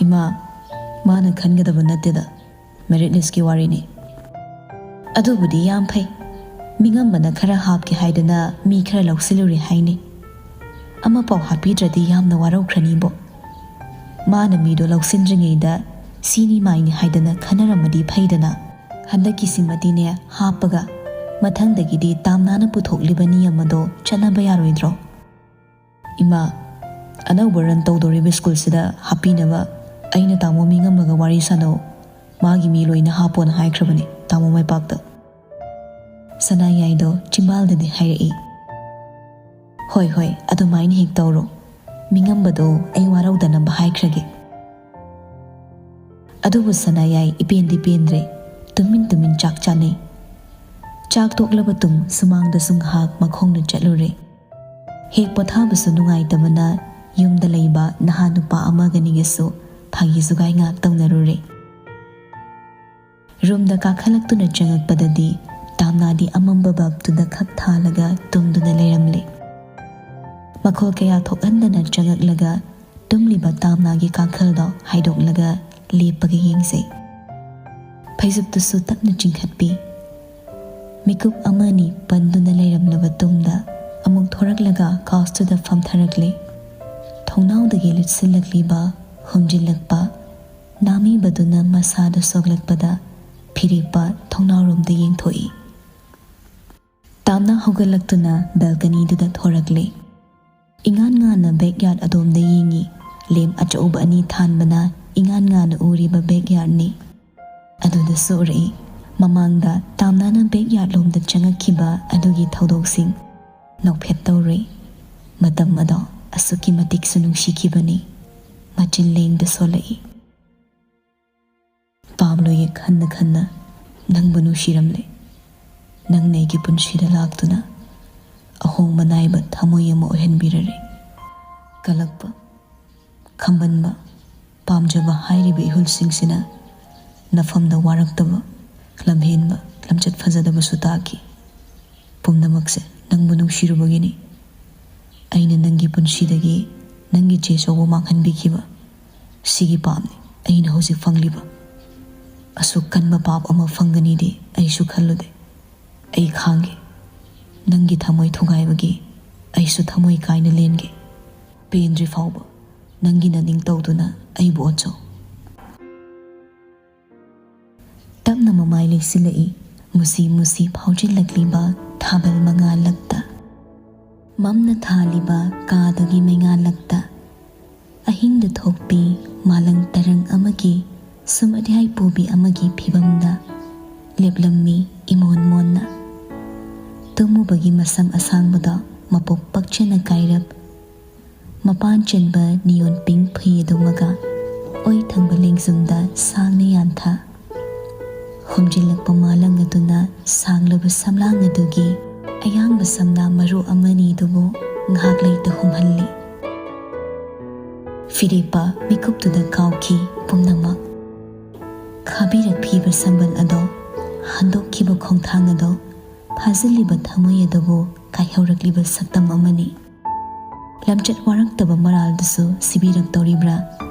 "ꯏꯃꯥ, ꯃꯥꯅ ꯈꯟꯒꯗꯕ ꯅꯠꯇꯦꯗ, ꯃꯦꯔꯤꯠ ꯂꯤꯁꯀꯤ ꯋꯥꯔꯤꯅꯤ꯫" "ꯑꯗꯨꯕꯨꯗꯤ ꯌꯥꯝ ꯐꯩ, ꯃꯤꯉꯝꯕꯅ ꯈꯔ ꯍꯥꯞꯀꯦ ꯍꯥꯏꯗꯅ ꯃꯤ ꯈꯔ ꯂꯧꯁꯤꯜꯂꯨꯔꯦ ꯍꯥꯏꯅꯦ꯫ ꯑꯃꯐꯥꯎ ꯍꯥꯞꯄꯤꯗ꯭ꯔꯗꯤ ꯌꯥꯝꯅ ꯋꯥꯔꯧꯈ꯭ꯔꯅꯤꯕꯣ꯫ ꯃꯥꯅ ꯃꯤꯗꯣ ꯂꯧꯁꯤꯟꯗ꯭ꯔꯤꯉꯩꯗ ꯁꯤꯅꯤ ꯃꯥꯏꯅꯤ ꯍꯥꯏꯗꯅ ꯈꯟꯅꯔꯝꯃꯗꯤ ꯐꯩꯗꯅ꯫ ꯍꯟꯗꯛꯀꯤꯁꯤꯃꯗꯤꯅꯦ ꯍꯥꯞꯄꯒ ꯃꯊꯪꯗꯒꯤꯗꯤ ꯇꯥꯝꯅꯥꯅ ꯄꯨꯊꯣꯛꯂꯤꯕ ꯅꯤꯌꯝ ꯑꯗꯣ ꯆꯠꯅꯕ ꯌꯥꯔꯣꯏꯗ꯭ꯔꯣ?" "ꯏꯃꯥ, ꯑꯅꯧꯕ ꯔꯟ ꯇꯧꯗꯧꯔꯤꯕ ꯁ꯭ꯀꯨꯜꯁꯤꯗ ꯍꯥꯞꯄꯤꯅꯕ ꯑꯩꯅ ꯇꯥꯃꯣ ꯃꯤꯉꯝꯕꯒ ꯋꯥꯔꯤ ꯁꯥꯟꯅꯧ, ꯃꯥꯒꯤ ꯃꯤ ꯂꯣꯏꯅ ꯍꯥꯞꯄꯣꯅ ꯍꯥꯏꯈ꯭ꯔꯕꯅꯤ ꯇꯥꯃꯣ ꯃꯥꯏꯄꯥꯛꯇ꯫" ꯁꯅꯥꯌꯥꯏꯗꯣ ꯆꯤꯝꯕꯥꯜꯗꯗꯤ ꯍꯥꯏꯔꯛꯏ, "ꯍꯣꯏ, ꯍꯣꯏ, ꯑꯗꯨꯃꯥꯏꯅ ꯍꯦꯛ ꯇꯧꯔꯣ꯫ ꯃꯤꯉꯝꯕꯗꯣ ꯑꯩ ꯋꯥꯔꯧꯗꯅꯕ ꯍꯥꯏꯈ꯭ꯔꯒꯦ꯫" ꯑꯗꯨꯕꯨ ꯁꯅꯥꯌꯥꯏ ꯏꯄꯦꯟꯗꯤ ꯄꯦꯟꯗ꯭ꯔꯦ꯫ ꯇꯨꯃꯤꯟ ꯇꯨꯃꯤꯟ ꯆꯥꯛ ꯆꯥꯅꯩ꯫ ꯆꯥꯛ ꯇꯣꯛꯂꯕ ꯇꯨꯡ ꯁꯨꯃꯥꯡꯗꯁꯨ ꯉꯥꯏꯍꯥꯛ ꯃꯈꯣꯡꯅ ꯆꯠꯂꯨꯔꯦ꯫ ꯍꯦꯛ ꯄꯣꯊꯥꯕꯁꯨ ꯅꯨꯡꯉꯥꯏꯇꯕꯅ ꯌꯨꯝꯗ ꯂꯩꯕ ꯅꯍꯥ ꯅꯨꯄꯥ ꯑꯃꯒꯅꯤꯒꯁꯨ ꯐꯥꯒꯤ ꯖꯨꯒꯥꯏ ꯉꯥꯏꯍꯥꯛ ꯇꯧꯅꯔꯨꯔꯦ꯫ ꯔꯨꯝꯗ ꯀꯥꯈꯠꯂꯛꯇꯨꯅ ꯆꯪꯉꯛꯄꯗꯗꯤ ꯇꯥꯝꯅꯥꯗꯤ ꯑꯃꯝꯕ ꯕꯜꯕꯇꯨꯗ ꯈꯛ ꯊꯥꯜꯂꯒ ꯇꯨꯝꯗꯨꯅ ꯂꯩꯔꯝꯂꯦ꯫ ꯃꯈꯣꯜ ꯀꯌꯥ ꯊꯣꯛꯍꯟꯗꯅ ꯆꯪꯉꯛꯂꯒ ꯇꯨꯝꯂꯤꯕ ꯇꯥꯝꯅꯥꯒꯤ ꯀꯥꯡꯈꯜꯗꯣ ꯍꯥꯏꯗꯣꯛꯂꯒ ꯂꯦꯞꯄꯒ ꯌꯦꯡꯖꯩ꯫ ꯐꯩꯖꯨꯞꯇꯨꯁꯨ ꯇꯞꯅ ꯆꯤꯡꯈꯠꯄꯤ꯫ ꯃꯤꯀꯨꯞ ꯑꯃꯅꯤ ꯄꯟꯗꯨꯅ ꯂꯩꯔꯝꯂꯕ ꯇꯨꯡꯗ ꯑꯃꯨꯛ ꯊꯣꯔꯛꯂꯒ ꯀꯥꯎꯁꯇꯨꯗ ꯐꯝꯊꯔꯛꯂꯦ꯫ ꯊꯣꯡꯅꯥꯎꯗꯒꯤ ꯂꯤꯠꯁꯤꯜꯂꯛꯂꯤꯕ ꯍꯨꯝꯖꯤꯜꯂꯛꯄ ꯅꯥꯃꯤꯕꯗꯨꯅ ꯃꯁꯥꯗ ꯁꯣꯛꯂꯛꯄꯗ ꯐꯤꯔꯦꯞꯄ ꯊꯣꯡꯅꯥꯎꯔꯣꯝꯗ ꯌꯦꯡꯊꯣꯛꯏ꯫ ꯇꯥꯝꯅ ꯍꯧꯒꯠꯂꯛꯇꯨꯅ ꯕꯦꯜꯀꯅꯤꯗꯨꯗ ꯊꯣꯔꯛꯂꯦ꯫ ꯏꯉꯥꯟ ꯉꯥꯟꯅ ꯕꯦꯛꯌꯥꯔꯗ ꯑꯗꯣꯝꯗ ꯌꯦꯡꯉꯤ꯫ ꯂꯦꯝ ꯑꯆꯧꯕ ꯑꯅꯤ ꯊꯥꯟꯕꯅ ꯏꯉꯥꯟ ꯉꯥꯟꯅ ꯎꯔꯤꯕ ꯕꯦꯛꯌꯥꯔꯗꯅꯤ꯫ ꯑꯗꯨꯗꯁꯨ ꯎꯔꯛꯏ꯫ ꯃꯃꯥꯡꯗ ꯇꯥꯝꯅꯥꯅ ꯕꯦꯛꯌꯥꯔꯗ ꯂꯣꯝꯗ ꯆꯪꯉꯛꯈꯤꯕ ꯑꯗꯨꯒꯤ ꯊꯧꯗꯣꯛꯁꯤꯡ꯫ ꯅꯣꯛꯐꯦꯠ ꯇꯧꯔꯨꯏ꯫ ꯃꯇꯝ ꯑꯗꯣ ꯑꯁꯨꯛꯀꯤ ꯃꯇꯤꯛꯁꯨ ꯅꯨꯡꯁꯤꯈꯤꯕꯅꯤ꯫ ꯃꯆꯤꯟ ꯂꯦꯡꯗ ꯁꯣꯜꯂꯛꯏ꯫ ꯄꯥꯝꯂꯣꯏꯌꯦ ꯈꯟꯅ ꯈꯟꯅ ꯅꯪꯕꯨ ꯅꯨꯡꯁꯤꯔꯝꯂꯦ꯫ ꯅꯪꯅ ꯑꯩꯒꯤ ꯄꯨꯟꯁꯤꯗ ꯂꯥꯛꯇꯨꯅ ꯑꯍꯣꯡꯕ ꯅꯥꯏꯕ ꯊꯃꯣꯏ ꯑꯃ ꯑꯣꯏꯍꯟꯕꯤꯔꯔꯦ꯫ ꯀꯜꯂꯛꯄ, ꯈꯝꯕꯟꯕ, ꯄꯥꯝꯖꯕ ꯍꯥꯏꯔꯤꯕ ꯏꯍꯨꯜꯁꯤꯡꯁꯤꯅ ꯅꯐꯝꯗ ꯋꯥꯔꯛꯇꯕ, ꯂꯝꯍꯦꯟꯕ, ꯂꯝꯆꯠ ꯐꯖꯗꯕꯁꯨ ꯇꯥꯈꯤ꯫ ꯄꯨꯝꯅꯃꯛꯁꯦ ꯅꯪꯕꯨ ꯅꯨꯡꯁꯤꯔꯨꯕꯒꯤꯅꯤ꯫ ꯑꯩꯅ ꯅꯪꯒꯤ ꯄꯨꯟꯁꯤꯗꯒꯤ ꯅꯪꯒꯤ ꯆꯦ ꯆꯧꯕ ꯃꯥꯡꯍꯟꯕꯤꯈꯤꯕ꯫ ꯁꯤꯒꯤ ꯄꯥꯞꯅꯤ ꯑꯩꯅ ꯍꯧꯖꯤꯛ ꯐꯪꯂꯤꯕ꯫ ꯑꯁꯨꯛ ꯀꯟꯕ ꯄꯥꯞ ꯑꯃ ꯐꯪꯒꯅꯤꯗꯤ ꯑꯩꯁꯨ ꯈꯜꯂꯨꯗꯦ꯫ ꯑꯩ ꯈꯥꯡꯒꯦ꯫ ꯅꯪꯒꯤ ꯊꯃꯣꯏ ꯊꯨꯒꯥꯏꯕꯒꯤ ꯑꯩꯁꯨ ꯊꯃꯣꯏ ꯀꯥꯏꯅ ꯂꯦꯟꯒꯦ꯫ ꯄꯦꯟꯗ꯭ꯔꯤ ꯐꯥꯎꯕ ꯅꯪꯒꯤ ꯅꯅꯤꯡ ꯇꯧꯗꯨꯅ ꯑꯩꯕꯨ ꯑꯣꯠꯆꯧ꯫ ꯇꯞꯅ ꯃꯃꯥꯏ ꯂꯩꯁꯤꯜꯂꯛꯏ, ꯃꯨꯁꯤ ꯃꯨꯁꯤ ꯐꯥꯎꯖꯤꯜꯂꯛꯂꯤꯕ ꯊꯥꯕꯜ ꯃꯉꯥꯜꯂꯛꯇ꯫ ꯃꯝꯅ ꯊꯥꯜꯂꯤꯕ ꯀꯥꯗꯨꯒꯤ ꯃꯩꯉꯥꯜꯂꯛꯇ꯫ ꯑꯍꯤꯡꯗ ꯊꯣꯛꯄꯤ ꯃꯥꯂꯪ ꯇꯔꯪ ꯑꯃꯒꯤ ꯁꯨꯝ ꯑꯗꯤꯌꯥꯏ ꯄꯨꯕꯤ ꯑꯃꯒꯤ ꯐꯤꯕꯝꯗ ꯂꯦꯞꯂꯝꯃꯤ ꯏꯃꯣꯟ ꯃꯣꯟꯅ꯫ ꯇꯨꯝꯃꯨꯕꯒꯤ ꯃꯁꯝ ꯑꯁꯥꯡꯕꯗꯣ ꯃꯄꯣꯞ ꯄꯛꯆꯅ ꯀꯥꯏꯔꯞ, ꯃꯄꯥꯟ ꯆꯟꯕ ꯅꯤꯌꯣꯟ ꯄꯤꯡ ꯐꯤ ꯑꯗꯨꯃꯒ ꯑꯣꯏ ꯊꯪꯕ ꯂꯦꯡꯖꯨꯝꯗ ꯁꯥꯡꯅ ꯌꯥꯟꯊ꯫ ꯍꯨꯝꯖꯤꯜꯂꯛꯄ ꯃꯥꯂꯪ ꯑꯗꯨꯅ ꯁꯥꯡꯂꯕ ꯁꯝꯂꯥꯡ ꯑꯗꯨꯒꯤ ꯑꯌꯥꯡꯕ ꯁꯝꯅꯥ ꯃꯔꯨ ꯑꯃꯅꯤꯗꯨꯕꯨ ꯉꯥꯏꯍꯥꯛ ꯂꯩꯇ ꯍꯨꯝꯍꯜꯂꯤ꯫ ꯐꯤꯔꯦꯞꯄ ꯃꯤꯀꯨꯞꯇꯨꯗ ꯀꯥꯎꯈꯤ ꯄꯨꯝꯅꯃꯛ꯫ ꯈꯥꯕꯤꯔꯛꯈꯤꯕ ꯁꯝꯕꯜ ꯑꯗꯣ, ꯍꯟꯗꯣꯛꯈꯤꯕ ꯈꯣꯡꯊꯥꯡ ꯑꯗꯣ, ꯐꯥꯖꯤꯜꯂꯤꯕ ꯊꯃꯣꯏ ꯑꯗꯨꯕꯨ ꯀꯥꯏꯍꯧꯔꯛꯂꯤꯕ ꯁꯛꯇꯝ ꯑꯃꯅꯤ꯫ ꯂꯝꯆꯠ ꯋꯥꯔꯛꯇꯕ ꯃꯔꯥꯜꯗꯨꯁꯨ ꯁꯤꯕꯤꯔꯛꯇꯧꯔꯤꯕ꯭ꯔꯥ?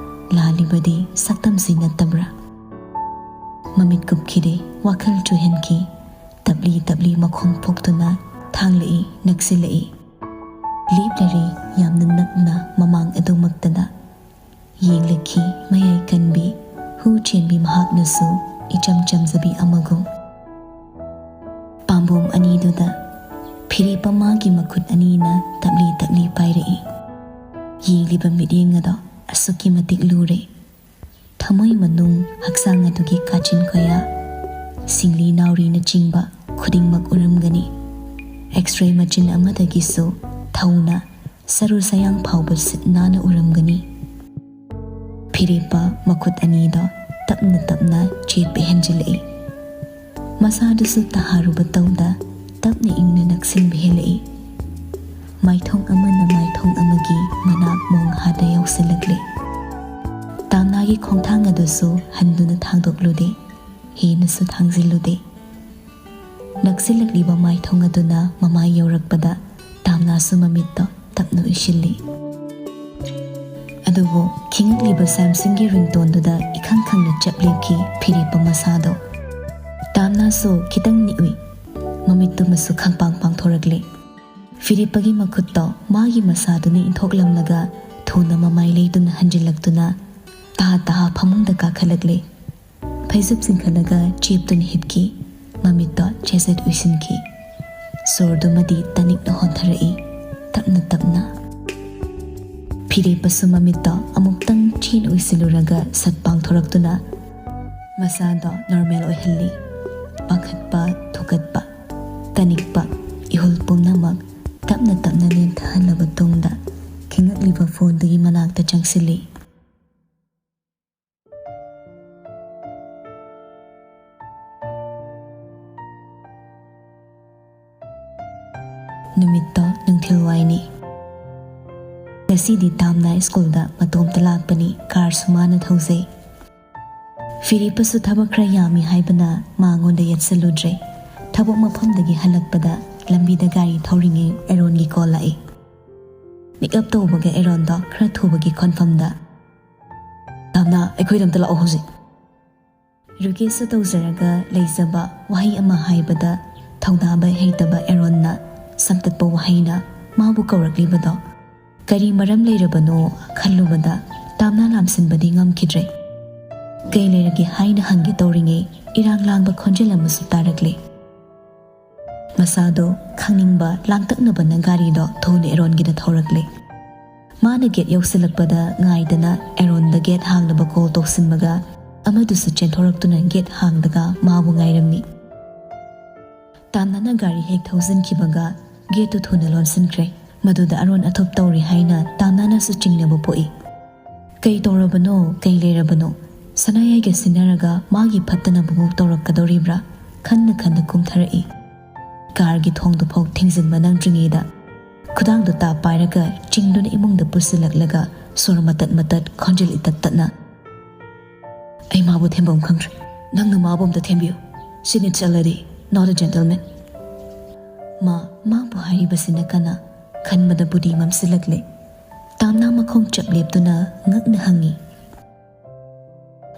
ꯂꯥꯜꯂꯤꯕꯗꯤ ꯁꯛꯇꯝꯁꯤ ꯅꯠꯇꯕ꯭ꯔꯥ? ꯃꯃꯤꯠ ꯀꯨꯞꯈꯤꯗꯦ, ꯋꯥꯈꯜ ꯆꯨꯍꯟꯈꯤ꯫ ꯇꯞꯂꯤ ꯇꯞꯂꯤ ꯃꯈꯣꯡ ꯐꯣꯛꯇꯨꯅ ꯊꯥꯡꯂꯛꯏ, ꯅꯛꯁꯤꯜꯂꯛꯏ꯫ ꯂꯦꯞꯂꯔꯦ, ꯌꯥꯝꯅ ꯅꯛꯅ ꯃꯃꯥꯡ ꯑꯗꯨꯃꯛꯇꯗ꯫ ꯌꯦꯡꯂꯛꯈꯤ ꯃꯌꯥꯏ ꯀꯟꯕꯤ, ꯍꯨ ꯆꯦꯟꯕꯤ ꯃꯍꯥꯛꯅꯁꯨ ꯏꯆꯝ ꯆꯝꯖꯕꯤ ꯑꯃꯒꯨꯝ꯫ ꯄꯥꯝꯕꯣꯝ ꯑꯅꯤꯗꯨꯗ ꯐꯤꯔꯦꯞꯄ ꯃꯥꯒꯤ ꯃꯈꯨꯠ ꯑꯅꯤꯅ ꯇꯞꯂꯤ ꯇꯞꯂꯤ ꯄꯥꯏꯔꯛꯏ꯫ ꯌꯦꯡꯂꯤꯕ ꯃꯤꯠꯌꯦꯡ ꯑꯗꯣ ꯑꯁꯨꯛꯀꯤ ꯃꯇꯤꯛ ꯂꯨꯔꯦ꯫ ꯊꯃꯣꯏ ꯃꯅꯨꯡ ꯍꯛꯆꯥꯡ ꯑꯗꯨꯒꯤ ꯀꯥꯆꯤꯟ ꯀꯣꯌꯥ, ꯁꯤꯡꯂꯤ ꯅꯥꯎꯔꯤꯅꯆꯤꯡꯕ ꯈꯨꯗꯤꯡꯃꯛ ꯎꯔꯝꯒꯅꯤ꯫ ꯑꯦꯛꯁ-ꯔꯦ ꯃꯆꯤꯟ ꯑꯃꯗꯒꯤꯁꯨ ꯊꯧꯅ ꯁꯔꯨ ꯁꯌꯥꯡ ꯐꯥꯎꯕ ꯁꯤꯠ ꯅꯥꯟꯅ ꯎꯔꯝꯒꯅꯤ꯫ ꯐꯤꯔꯦꯞꯄ ꯃꯈꯨꯠ ꯑꯅꯤꯗꯣ ꯇꯞꯅ ꯇꯞꯅ ꯆꯦꯠꯄ ꯍꯦꯟꯖꯤꯜꯂꯛꯏ꯫ ꯃꯁꯥꯗꯨꯁꯨ ꯇꯍꯥꯔꯨꯕ ꯇꯧꯗ ꯇꯞꯅ ꯏꯪꯅ ꯅꯛꯁꯤꯟꯕ ꯍꯦꯜꯂꯛꯏ꯫ ꯃꯥꯏꯊꯣꯡ ꯑꯃꯅ ꯃꯥꯏꯊꯣꯡ ꯑꯃꯒꯤ ꯃꯅꯥꯛ ꯃꯣꯡ ꯍꯥꯗ ꯌꯧꯁꯤꯜꯂꯛꯂꯦ꯫ ꯇꯥꯝꯅꯥꯒꯤ ꯈꯣꯡꯊꯥꯡ ꯑꯗꯨꯁꯨ ꯍꯟꯗꯨꯅ ꯊꯥꯡꯗꯣꯛꯂꯨꯗꯦ꯫ ꯍꯦꯟꯅꯁꯨ ꯊꯥꯡꯖꯤꯜꯂꯨꯗꯦ꯫ ꯅꯛꯁꯤꯜꯂꯛꯂꯤꯕ ꯃꯥꯏꯊꯣꯡ ꯑꯗꯨꯅ ꯃꯃꯥꯏ ꯌꯧꯔꯛꯄꯗ ꯇꯥꯝꯅꯥꯁꯨ ꯃꯃꯤꯠꯇꯣ ꯇꯞꯅ ꯎꯏꯁꯤꯜꯂꯤ꯫ ꯑꯗꯨꯕꯨ ꯈꯤꯡꯉꯛꯂꯤꯕ ꯁꯦꯝꯁꯨꯡꯒꯤ ꯔꯤꯡꯇꯣꯟꯗꯨꯗ ꯏꯈꯪ ꯈꯪꯅ ꯆꯞ ꯂꯦꯞꯈꯤ ꯐꯤꯔꯦꯞꯄ ꯃꯁꯥꯗꯣ꯫ ꯇꯥꯝꯅꯥꯁꯨ ꯈꯤꯇꯪ ꯅꯤꯛꯎꯏ꯫ ꯃꯃꯤꯠꯇꯨꯃꯁꯨ ꯈꯪꯄꯥꯡ ꯄꯥꯡꯊꯣꯔꯛꯂꯦ꯫ ꯐꯤꯔꯦꯞꯄꯒꯤ ꯃꯈꯨꯠꯇꯣ ꯃꯥꯒꯤ ꯃꯁꯥꯗꯨꯅ ꯏꯟꯊꯣꯛꯂꯝꯂꯒ ꯊꯨꯅ ꯃꯃꯥꯏ ꯂꯩꯗꯨꯅ ꯍꯟꯖꯤꯜꯂꯛꯇꯨꯅ ꯇꯍꯥ ꯇꯍꯥ ꯐꯃꯨꯡꯗ ꯀꯥꯈꯠꯂꯛꯂꯦ꯫ ꯐꯩꯖꯨꯞ ꯆꯤꯡꯈꯠꯂꯒ ꯆꯦꯞꯇꯨꯅ ꯍꯤꯞꯈꯤ꯫ ꯃꯃꯤꯠꯇꯣ ꯆꯦꯖꯠ ꯎꯏꯁꯤꯟꯈꯤ꯫ ꯁꯣꯔꯗꯨꯃꯗꯤ ꯇꯅꯤꯛꯅ ꯍꯣꯟꯊꯔꯛꯏ, ꯇꯞꯅ ꯇꯞꯅ꯫ ꯐꯤꯔꯦꯞꯄꯁꯨ ꯃꯃꯤꯠꯇꯣ ꯑꯃꯨꯛꯇꯪ ꯆꯦꯅ ꯎꯏꯁꯤꯜꯂꯨꯔꯒ ꯁꯠ ꯄꯥꯡꯊꯣꯔꯛꯇꯨꯅ ꯃꯁꯥꯗꯣ ꯅꯣꯔꯃꯦꯜ ꯑꯣꯏꯍꯜꯂꯤ꯫ ꯄꯥꯈꯠꯄ, ꯊꯨꯀꯠꯄ, ꯇꯅꯤꯛꯄ, ꯏꯍꯨꯜ ꯄꯨꯝꯅꯃꯛ ꯇꯞꯅ ꯇꯞꯅ ꯅꯦꯝꯊꯍꯜꯂꯕ ꯇꯨꯡꯗ ꯈꯤꯡꯉꯛꯂꯤꯕ ꯐꯣꯟꯗꯨꯒꯤ ꯃꯅꯥꯛꯇ ꯆꯪꯁꯤꯜꯂꯤ꯫ ꯅꯨꯃꯤꯠꯇꯣ ꯅꯨꯡꯊꯤꯜ ꯋꯥꯏꯅꯤ꯫ ꯉꯁꯤꯗꯤ ꯇꯥꯝꯅ ꯁ꯭ꯀꯨꯜꯗ ꯃꯇꯣꯝꯇ ꯂꯥꯛꯄꯅꯤ, ꯀꯥꯔꯁꯨ ꯃꯥꯅ ꯊꯧꯖꯩ꯫ ꯐꯤꯔꯦꯞꯄꯁꯨ ꯊꯕꯛ ꯈꯔ ꯌꯥꯝꯃꯤ ꯍꯥꯏꯕꯅ ꯃꯉꯣꯟꯗ ꯌꯦꯠꯁꯜꯂꯨꯗ꯭ꯔꯦ꯫ ꯊꯕꯛ ꯃꯐꯝꯗꯒꯤ ꯍꯜꯂꯛꯄꯗ ꯂꯝꯕꯤꯗ ꯒꯥꯔꯤ ꯊꯧꯔꯤꯉꯩ ꯑꯦꯔꯣꯟꯒꯤ ꯀꯣꯜ ꯂꯥꯛꯏ꯫ ꯃꯤꯀꯞ ꯇꯧꯕꯒ ꯑꯦꯔꯣꯟꯗꯣ ꯈꯔ ꯊꯨꯕꯒꯤ ꯈꯣꯟꯐꯝꯗ, "ꯇꯥꯝꯅ, ꯑꯩꯈꯣꯏꯗ ꯑꯝꯇ ꯂꯥꯛꯑꯣ ꯍꯧꯖꯤꯛ꯫" ꯔꯨꯀꯦꯁꯇ ꯇꯧꯖꯔꯒ ꯂꯩꯖꯕ ꯋꯥꯍꯩ ꯑꯃ ꯍꯥꯏꯕꯗ ꯊꯧꯗꯥꯕ ꯍꯩꯇꯕ ꯑꯦꯔꯣꯟꯅ ꯁꯝꯇꯠꯄ ꯋꯥꯍꯩꯅ ꯃꯥꯕꯨ ꯀꯧꯔꯛꯂꯤꯕꯗꯣ ꯀꯔꯤ ꯃꯔꯝ ꯂꯩꯔꯕꯅꯣ ꯈꯜꯂꯨꯕꯗ ꯇꯥꯝꯅ ꯂꯥꯝꯁꯤꯟꯕꯗꯤ ꯉꯝꯈꯤꯗ꯭ꯔꯦ꯫ "ꯀꯩ ꯂꯩꯔꯒꯦ?" ꯍꯥꯏꯅ ꯍꯪꯒꯦ ꯇꯧꯔꯤꯉꯩ ꯏꯔꯥꯡ ꯂꯥꯡꯕ ꯈꯣꯟꯖꯦꯜ ꯑꯃꯁꯨ ꯇꯥꯔꯛꯂꯦ꯫ ꯃꯁꯥꯗꯣ ꯈꯪꯅꯤꯡꯕ ꯂꯥꯡꯇꯛꯅꯕꯅ ꯒꯥꯔꯤꯗꯣ ꯊꯨꯅ ꯑꯦꯔꯣꯟꯒꯤꯗ ꯊꯧꯔꯛꯂꯦ꯫ ꯃꯥꯅ ꯒꯦꯠ ꯌꯧꯁꯤꯜꯂꯛꯄꯗ ꯉꯥꯏꯗꯅ ꯑꯦꯔꯣꯟꯗ ꯒꯦꯠ ꯍꯥꯡꯅꯕ ꯀꯣꯜ ꯇꯧꯁꯤꯟꯕꯒ ꯑꯃꯗꯨꯁꯨ ꯆꯦꯟꯊꯣꯔꯛꯇꯨꯅ ꯒꯦꯠ ꯍꯥꯡꯗꯒ ꯃꯥꯕꯨ ꯉꯥꯏꯔꯝꯃꯤ꯫ ꯇꯥꯝꯅꯅ ꯒꯥꯔꯤ ꯍꯦꯛ ꯊꯧꯖꯤꯟꯈꯤꯕꯒ ꯒꯦꯠꯇꯨ ꯊꯨꯅ ꯂꯣꯟꯁꯤꯟꯈ꯭ꯔꯦ꯫ ꯃꯗꯨꯗ ꯑꯔꯣꯟ ꯑꯊꯨꯞ ꯇꯧꯔꯤ ꯍꯥꯏꯅ ꯇꯥꯝꯅꯅꯁꯨ ꯆꯤꯡꯅꯕ ꯄꯣꯛꯏ꯫ "ꯀꯩ ꯇꯧꯔꯕꯅꯣ? ꯀꯩ ꯂꯩꯔꯕꯅꯣ? ꯁꯅꯥꯌꯥꯏꯒ ꯁꯤꯟꯅꯔꯒ ꯃꯥꯒꯤ ꯐꯠꯇꯅꯕꯕꯨ ꯇꯧꯔꯛꯀꯗꯧꯔꯤꯕ꯭ꯔꯥ?" ꯈꯟꯅ ꯈꯟꯅ ꯀꯨꯝꯊꯔꯛꯏ꯫ ꯀꯥꯔꯒꯤ ꯊꯣꯡꯗꯨꯐꯥꯎ ꯊꯤꯡꯖꯤꯟꯕ ꯅꯪꯗ꯭ꯔꯤꯉꯩꯗ ꯈꯨꯗꯥꯡꯗꯨ ꯇꯥ ꯄꯥꯏꯔꯒ ꯆꯤꯡꯗꯨꯅ ꯏꯃꯨꯡꯗ ꯄꯨꯁꯤꯜꯂꯛꯂꯒ ꯁꯣꯔ ꯃꯇꯠ ꯃꯇꯠ ꯈꯣꯟꯖꯦꯜ ꯏꯇꯠ ꯇꯠꯅ, "ꯑꯩ ꯃꯥꯕꯨ ꯊꯦꯝꯐꯝ ꯈꯪꯗ꯭ꯔꯦ꯫ "ꯅꯪꯅ ꯃꯥꯕꯨ ꯑꯝꯇ ꯊꯦꯝꯕꯤꯌꯨ꯫ She needs a lady, not a gentleman." ꯃꯥ ꯃꯥꯕꯨ ꯍꯥꯏꯔꯤꯕꯁꯤꯅ ꯀꯅꯥ? ꯈꯟꯕꯗ ꯕꯨꯗꯤ ꯃꯝꯁꯤꯜꯂꯛꯂꯦ꯫ ꯇꯥꯝꯅꯥ ꯃꯈꯣꯡ ꯆꯞ ꯂꯦꯞꯇꯨꯅ ꯉꯛꯅ ꯍꯪꯉꯤ,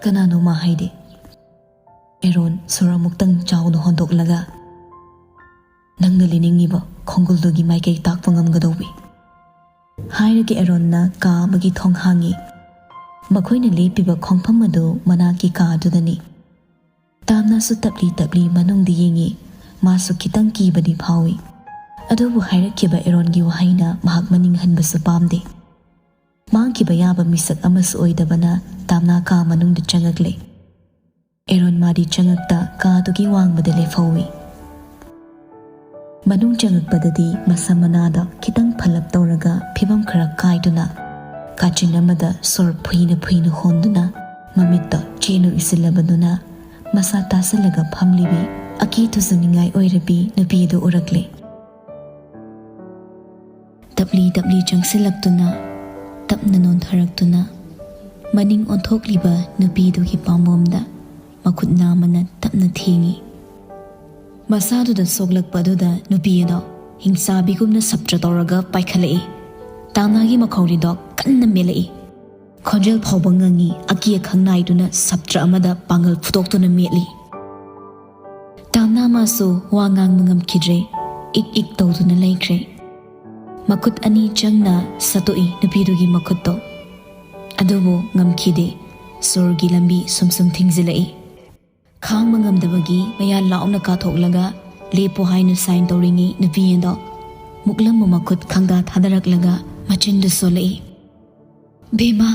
"ꯀꯅꯥꯅꯣ ꯃꯥ ꯍꯥꯏꯗꯤ?" ꯑꯦꯔꯣꯟ ꯁꯣꯔ ꯑꯃꯨꯛꯇꯪ ꯆꯥꯎꯅ ꯍꯣꯟꯗꯣꯛꯂꯒ, "ꯅꯪꯅ ꯂꯤꯅꯤꯡꯉꯤꯕ ꯈꯣꯡꯒꯨꯜꯗꯨꯒꯤ ꯃꯥꯏꯀꯩ ꯇꯥꯛꯄ ꯉꯝꯒꯗꯧꯕꯤ," ꯍꯥꯏꯔꯒ ꯑꯦꯔꯣꯟꯅ ꯀꯥ ꯑꯃꯒꯤ ꯊꯣꯡ ꯍꯥꯡꯉꯤ꯫ ꯃꯈꯣꯏꯅ ꯂꯦꯞꯄꯤꯕ ꯈꯣꯡꯐꯝ ꯑꯗꯨ ꯃꯅꯥꯛꯀꯤ ꯀꯥ ꯑꯗꯨꯗꯅꯤ꯫ ꯇꯥꯝꯅꯥꯁꯨ ꯇꯞꯂꯤ ꯇꯞꯂꯤ ꯃꯅꯨꯡꯗ ꯌꯦꯡꯉꯤ꯫ ꯃꯥꯁꯨ ꯈꯤꯇꯪ ꯀꯤꯕꯗꯤ ꯐꯥꯎꯏ꯫ ꯑꯗꯨꯕꯨ ꯍꯥꯏꯔꯛꯈꯤꯕ ꯑꯦꯔꯣꯟꯒꯤ ꯋꯥꯍꯩꯅ ꯃꯍꯥꯛ ꯃꯅꯤꯡ ꯍꯟꯕꯁꯨ ꯄꯥꯝꯗꯦ꯫ ꯃꯥꯡꯈꯤꯕ ꯌꯥꯕ ꯃꯤꯁꯛ ꯑꯃꯁꯨ ꯑꯣꯏꯗꯕꯅ ꯇꯥꯝꯅꯥ ꯀꯥ ꯃꯅꯨꯡꯗ ꯆꯪꯉꯛꯂꯦ꯫ ꯑꯦꯔꯣꯟ ꯃꯥꯗꯤ ꯆꯪꯉꯛꯇ ꯀꯥꯗꯨꯒꯤ ꯋꯥꯡꯃꯗ ꯂꯦꯞꯍꯧꯏ꯫ ꯃꯅꯨꯡ ꯆꯪꯉꯛꯄꯗꯗꯤ ꯃꯁꯝ ꯃꯅꯥꯗ ꯈꯤꯇꯪ ꯐꯜꯂꯞ ꯇꯧꯔꯒ ꯐꯤꯕꯝ ꯈꯔ ꯀꯥꯏꯗꯨꯅ, ꯀꯥꯆꯤꯟ ꯑꯃꯗ ꯁꯣꯔ ꯐꯨꯏꯅ ꯐꯨꯏꯅ ꯍꯣꯟꯗꯨꯅ, ꯃꯃꯤꯠꯇ ꯆꯦꯅ ꯎꯏꯁꯤꯜꯂꯕꯗꯨꯅ, ꯃꯁꯥ ꯇꯥꯁꯤꯜꯂꯒ ꯐꯝꯂꯤꯕꯤ, ꯑꯀꯤ ꯊꯨꯖꯅꯤꯡꯉꯥꯏ ꯑꯣꯏꯔꯕꯤ ꯅꯨꯄꯤ ꯑꯗꯨ ꯎꯔꯛꯂꯦ꯫ ꯇꯞꯂꯤ ꯇꯞꯂꯤ ꯆꯪꯁꯤꯜꯂꯛꯇꯨꯅ, ꯇꯞꯅ ꯅꯣꯟꯊꯔꯛꯇꯨꯅ, ꯃꯅꯤꯡ ꯑꯣꯟꯊꯣꯛꯂꯤꯕ ꯅꯨꯄꯤꯗꯨꯒꯤ ꯄꯥꯝꯕꯣꯝꯗ ꯃꯈꯨꯠ ꯅꯥꯝꯃꯅ ꯇꯞꯅ ꯊꯦꯡꯉꯤ꯫ ꯃꯁꯥꯗꯨꯗ ꯁꯣꯛꯂꯛꯄ ꯑꯗꯨꯗ ꯅꯨꯄꯤ ꯑꯗꯣ ꯍꯤꯡꯆꯥꯕꯤꯒꯨꯝꯅ ꯁꯞꯇ꯭ꯔ ꯇꯧꯔꯒ ꯄꯥꯏꯈꯠꯂꯛꯏ꯫ ꯇꯥꯝꯅꯥꯒꯤ ꯃꯈꯧꯔꯤꯗꯣ ꯀꯟꯅ ꯃꯦꯠꯂꯛꯏ꯫ ꯈꯣꯟꯖꯦꯜ ꯐꯥꯎꯕ ꯉꯪꯉꯤ, ꯑꯀꯤ ꯑꯈꯪ ꯅꯥꯏꯗꯨꯅ ꯁꯞꯇ꯭ꯔ ꯑꯃꯗ ꯄꯥꯡꯒꯜ ꯐꯨꯗꯣꯛꯇꯨꯅ ꯃꯦꯠꯂꯤ꯫ ꯇꯥꯝꯅꯥ ꯃꯥꯁꯨ ꯋꯥ ꯉꯥꯡꯕ ꯉꯝꯈꯤꯗ꯭ꯔꯦ, ꯏꯛ ꯏꯛ ꯇꯧꯗꯨꯅ ꯂꯩꯈ꯭ꯔꯦ꯫ ꯃꯈꯨꯠ ꯑꯅꯤ ꯆꯪꯅ ꯁꯠꯇꯣꯛꯏ ꯅꯨꯄꯤꯗꯨꯒꯤ ꯃꯈꯨꯠꯇꯣ꯫ ꯑꯗꯨꯕꯨ ꯉꯝꯈꯤꯗꯦ, ꯁꯣꯔꯒꯤ ꯂꯝꯕꯤ ꯁꯨꯝ ꯁꯨꯝ ꯊꯤꯡꯖꯤꯜꯂꯛꯏ꯫ ꯈꯥꯡꯕ ꯉꯝꯗꯕꯒꯤ ꯃꯌꯥ ꯂꯥꯎꯅ ꯀꯥꯊꯣꯛꯂꯒ ꯂꯦꯞꯄꯣ ꯍꯥꯏꯅ ꯁꯥꯏꯟ ꯇꯧꯔꯤꯉꯩ ꯅꯨꯄꯤ ꯑꯗꯣ ꯃꯨꯛꯂꯝꯕ ꯃꯈꯨꯠ ꯈꯪꯗꯥ ꯊꯥꯗꯔꯛꯂꯒ ꯃꯆꯤꯟꯗꯨ ꯁꯣꯜꯂꯛꯏ꯫ "ꯕꯦꯝꯃ!"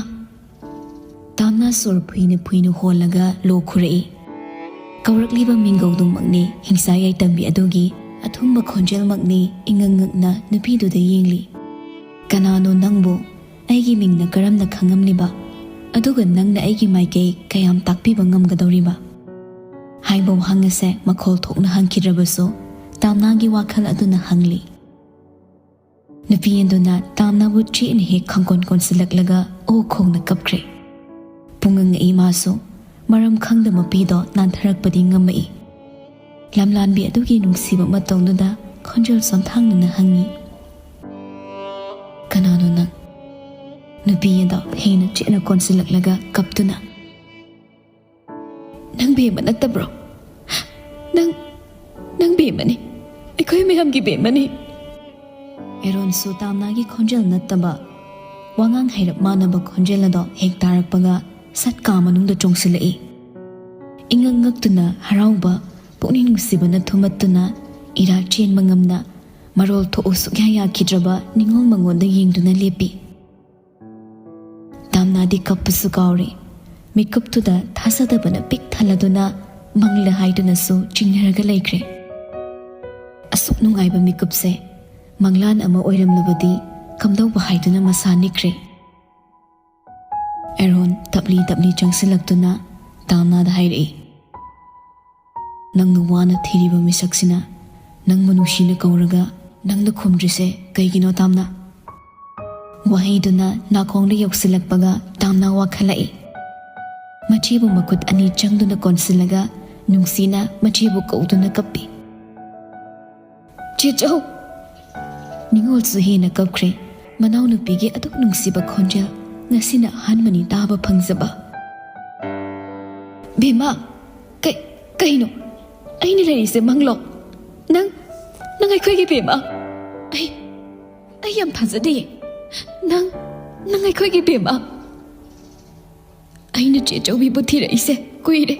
ꯇꯥꯝꯅꯥ ꯁꯣꯔ ꯐꯨꯏꯅ ꯐꯨꯏꯅ ꯍꯣꯜꯂꯒ ꯂꯣ ꯈꯨꯔꯛꯏ꯫ ꯀꯧꯔꯛꯂꯤꯕ ꯃꯤꯡꯒꯧꯗꯨꯃꯛꯅꯤ ꯍꯤꯡꯁꯥ ꯌꯥꯏꯇꯝꯕꯤ ꯑꯗꯨꯒꯤ ꯑꯊꯨꯝꯕ ꯈꯣꯟꯖꯦꯜꯃꯛꯅꯤ ꯏꯉꯛ ꯉꯛꯅ ꯅꯨꯄꯤꯗꯨꯗ ꯌꯦꯡꯂꯤ꯫ "ꯀꯅꯥꯅꯣ ꯅꯪꯕꯨ? ꯑꯩꯒꯤ ꯃꯤꯡꯅ ꯀꯔꯝꯅ ꯈꯪꯉꯝꯂꯤꯕ? ꯑꯗꯨꯒ ꯅꯪꯅ ꯑꯩꯒꯤ ꯃꯥꯏꯀꯩ ꯀꯌꯥꯝ ꯇꯥꯛꯄꯤꯕ ꯉꯝꯒꯗꯧꯔꯤꯕ?" ꯍꯥꯏꯕ ꯋꯥꯍꯪ ꯑꯁꯦ ꯃꯈꯣꯜ ꯊꯣꯛꯅ ꯍꯪꯈꯤꯗ꯭ꯔꯕꯁꯨ ꯇꯥꯝꯅꯥꯒꯤ ꯋꯥꯈꯜ ꯑꯗꯨꯅ ꯍꯪꯂꯤ꯫ ꯅꯨꯄꯤ ꯑꯗꯨꯅ ꯇꯥꯝꯅꯥꯕꯨ ꯆꯦꯠꯅ ꯍꯦꯛ ꯈꯪꯀꯣꯟ ꯀꯣꯟꯁꯤꯜꯂꯛꯂꯒ ꯑꯣ ꯈꯣꯡꯅ ꯀꯞꯈ꯭ꯔꯦ꯫ ꯄꯨꯡꯉꯛ ꯉꯛꯏ ꯃꯥꯁꯨ꯫ ꯃꯔꯝ ꯈꯪꯗ ꯃꯄꯤꯗꯣ ꯅꯥꯟꯊꯔꯛꯄꯗꯤ ꯉꯝꯃꯛꯏ꯫ ꯂꯝꯂꯥꯟꯕꯤ ꯑꯗꯨꯒꯤ ꯅꯨꯡꯁꯤꯕ ꯃꯇꯧꯗꯨꯗ ꯈꯣꯟꯖꯦꯜ ꯁꯣꯟꯊꯥꯡꯅꯅ ꯍꯪꯉꯤ, "ꯀꯅꯥꯅꯣ ꯅꯪ?" ꯅꯨꯄꯤ ꯑꯗꯣ ꯍꯦꯟꯅ ꯆꯦꯠꯅ ꯀꯣꯟꯁꯤꯜꯂꯛꯂꯒ ꯀꯞꯇꯨꯅ, "ꯅꯪ ꯕꯦꯝꯃ ꯅꯠꯇꯕ꯭ꯔꯣ? ꯅꯪ, ꯅꯪ ꯕꯦꯝꯃꯅꯤ꯫ ꯑꯩꯈꯣꯏ ꯃꯌꯥꯝꯒꯤ ꯕꯦꯝꯃꯅꯤ꯫" ꯑꯦꯔꯣꯟꯁꯨ ꯇꯥꯝꯅꯥꯒꯤ ꯈꯣꯟꯖꯦꯜ ꯅꯠꯇꯕ, ꯋꯥꯉꯥꯡ ꯍꯩꯔꯞ ꯃꯥꯟꯅꯕ ꯈꯣꯟꯖꯦꯜ ꯑꯗꯣ ꯍꯦꯛ ꯇꯥꯔꯛꯄꯒ ꯁꯠ ꯀꯥ ꯃꯅꯨꯡꯗ ꯆꯣꯡꯁꯤꯜꯂꯛꯏ꯫ ꯏꯉꯛ ꯉꯛꯇꯨꯅ ꯍꯔꯥꯎꯕ, ꯄꯨꯛꯅꯤꯡ ꯅꯨꯡꯁꯤꯕꯅ ꯊꯨꯝꯃꯠꯇꯨꯅ ꯏꯔꯥ ꯆꯦꯟꯕ ꯉꯝꯅ ꯃꯔꯣꯜ ꯊꯣꯛꯎ ꯁꯨꯛꯌꯥ ꯌꯥꯈꯤꯗ꯭ꯔꯕ ꯅꯤꯉꯣꯜ ꯃꯉꯣꯟꯗ ꯌꯦꯡꯗꯨꯅ ꯂꯦꯞꯄꯤ꯫ ꯇꯥꯝꯅꯥꯗꯤ ꯀꯞꯄꯁꯨ ꯀꯥꯎꯔꯦ꯫ ꯃꯤꯀꯨꯞꯇꯨꯗ ꯊꯥꯖꯗꯕꯅ ꯄꯤꯛ ꯊꯜꯂꯗꯨꯅ ꯃꯪꯂ ꯍꯥꯏꯗꯨꯅꯁꯨ ꯆꯤꯡꯅꯔꯒ ꯂꯩꯈ꯭ꯔꯦ꯫ ꯑꯁꯨꯛ ꯅꯨꯡꯉꯥꯏꯕ ꯃꯤꯀꯨꯞꯁꯦ ꯃꯪꯂꯥꯟ ꯑꯃ ꯑꯣꯏꯔꯝꯂꯕꯗꯤ ꯀꯝꯗꯧꯕ ꯍꯥꯏꯗꯨꯅ ꯃꯁꯥ ꯅꯤꯛꯈ꯭ꯔꯦ꯫ ꯑꯦꯔꯣꯟ ꯇꯞꯂꯤ ꯇꯞꯂꯤ ꯆꯪꯁꯤꯜꯂꯛꯇꯨꯅ ꯇꯥꯝꯅꯥꯗ ꯍꯥꯏꯔꯛꯏ, "ꯅꯪꯅ ꯋꯥꯅ ꯊꯤꯔꯤꯕ ꯃꯤꯁꯛꯁꯤꯅ ꯅꯪꯕꯨ ꯅꯨꯡꯁꯤꯅ ꯀꯧꯔꯒ ꯅꯪꯅ ꯈꯨꯝꯗ꯭ꯔꯤꯁꯦ ꯀꯩꯒꯤꯅꯣ, ꯇꯥꯝꯅꯥ?" ꯋꯥꯍꯩꯗꯨꯅ ꯅꯥꯀꯣꯡꯗ ꯌꯧꯁꯤꯜꯂꯛꯄꯒ ꯇꯥꯝꯅꯥ ꯋꯥꯈꯠꯂꯛꯏ꯫ ꯃꯆꯦꯕꯨ ꯃꯈꯨꯠ ꯑꯅꯤ ꯆꯪꯗꯨꯅ ꯀꯣꯟꯁꯤꯜꯂꯒ ꯅꯨꯡꯁꯤꯅ ꯃꯆꯦꯕꯨ ꯀꯧꯗꯨꯅ ꯀꯞꯄꯤ꯫ "ꯆꯦꯆꯧ!" ꯅꯤꯉꯣꯜꯁꯨ ꯍꯦꯟꯅ ꯀꯞꯈ꯭ꯔꯦ꯫ ꯃꯅꯥꯎꯅꯨꯄꯤꯒꯤ ꯑꯗꯨꯛ ꯅꯨꯡꯁꯤꯕ ꯈꯣꯟꯖꯦꯜ ꯉꯁꯤꯅ ꯑꯍꯥꯟꯕꯅꯤ ꯇꯥꯕ ꯐꯪꯖꯕ꯫ "ꯕꯦꯝꯃ, ꯀꯩ-, ꯀꯩꯅꯣ? ꯑꯩꯅ ꯂꯩꯔꯤꯁꯦ ꯃꯪꯂꯣ? ꯅꯪ, ꯅꯪ ꯑꯩꯈꯣꯏꯒꯤ ꯕꯦꯝꯃ? ꯑꯩ, ꯑꯩ ꯌꯥꯝ ꯊꯥꯖꯗꯤꯌꯦ꯫ ꯅꯪ, ꯅꯪ ꯑꯩꯈꯣꯏꯒꯤ ꯕꯦꯝꯃ?" "ꯑꯩꯅ ꯆꯦꯆꯧꯕꯤꯕꯨ ꯊꯤꯔꯛꯏꯁꯦ ꯀꯨꯏꯔꯦ꯫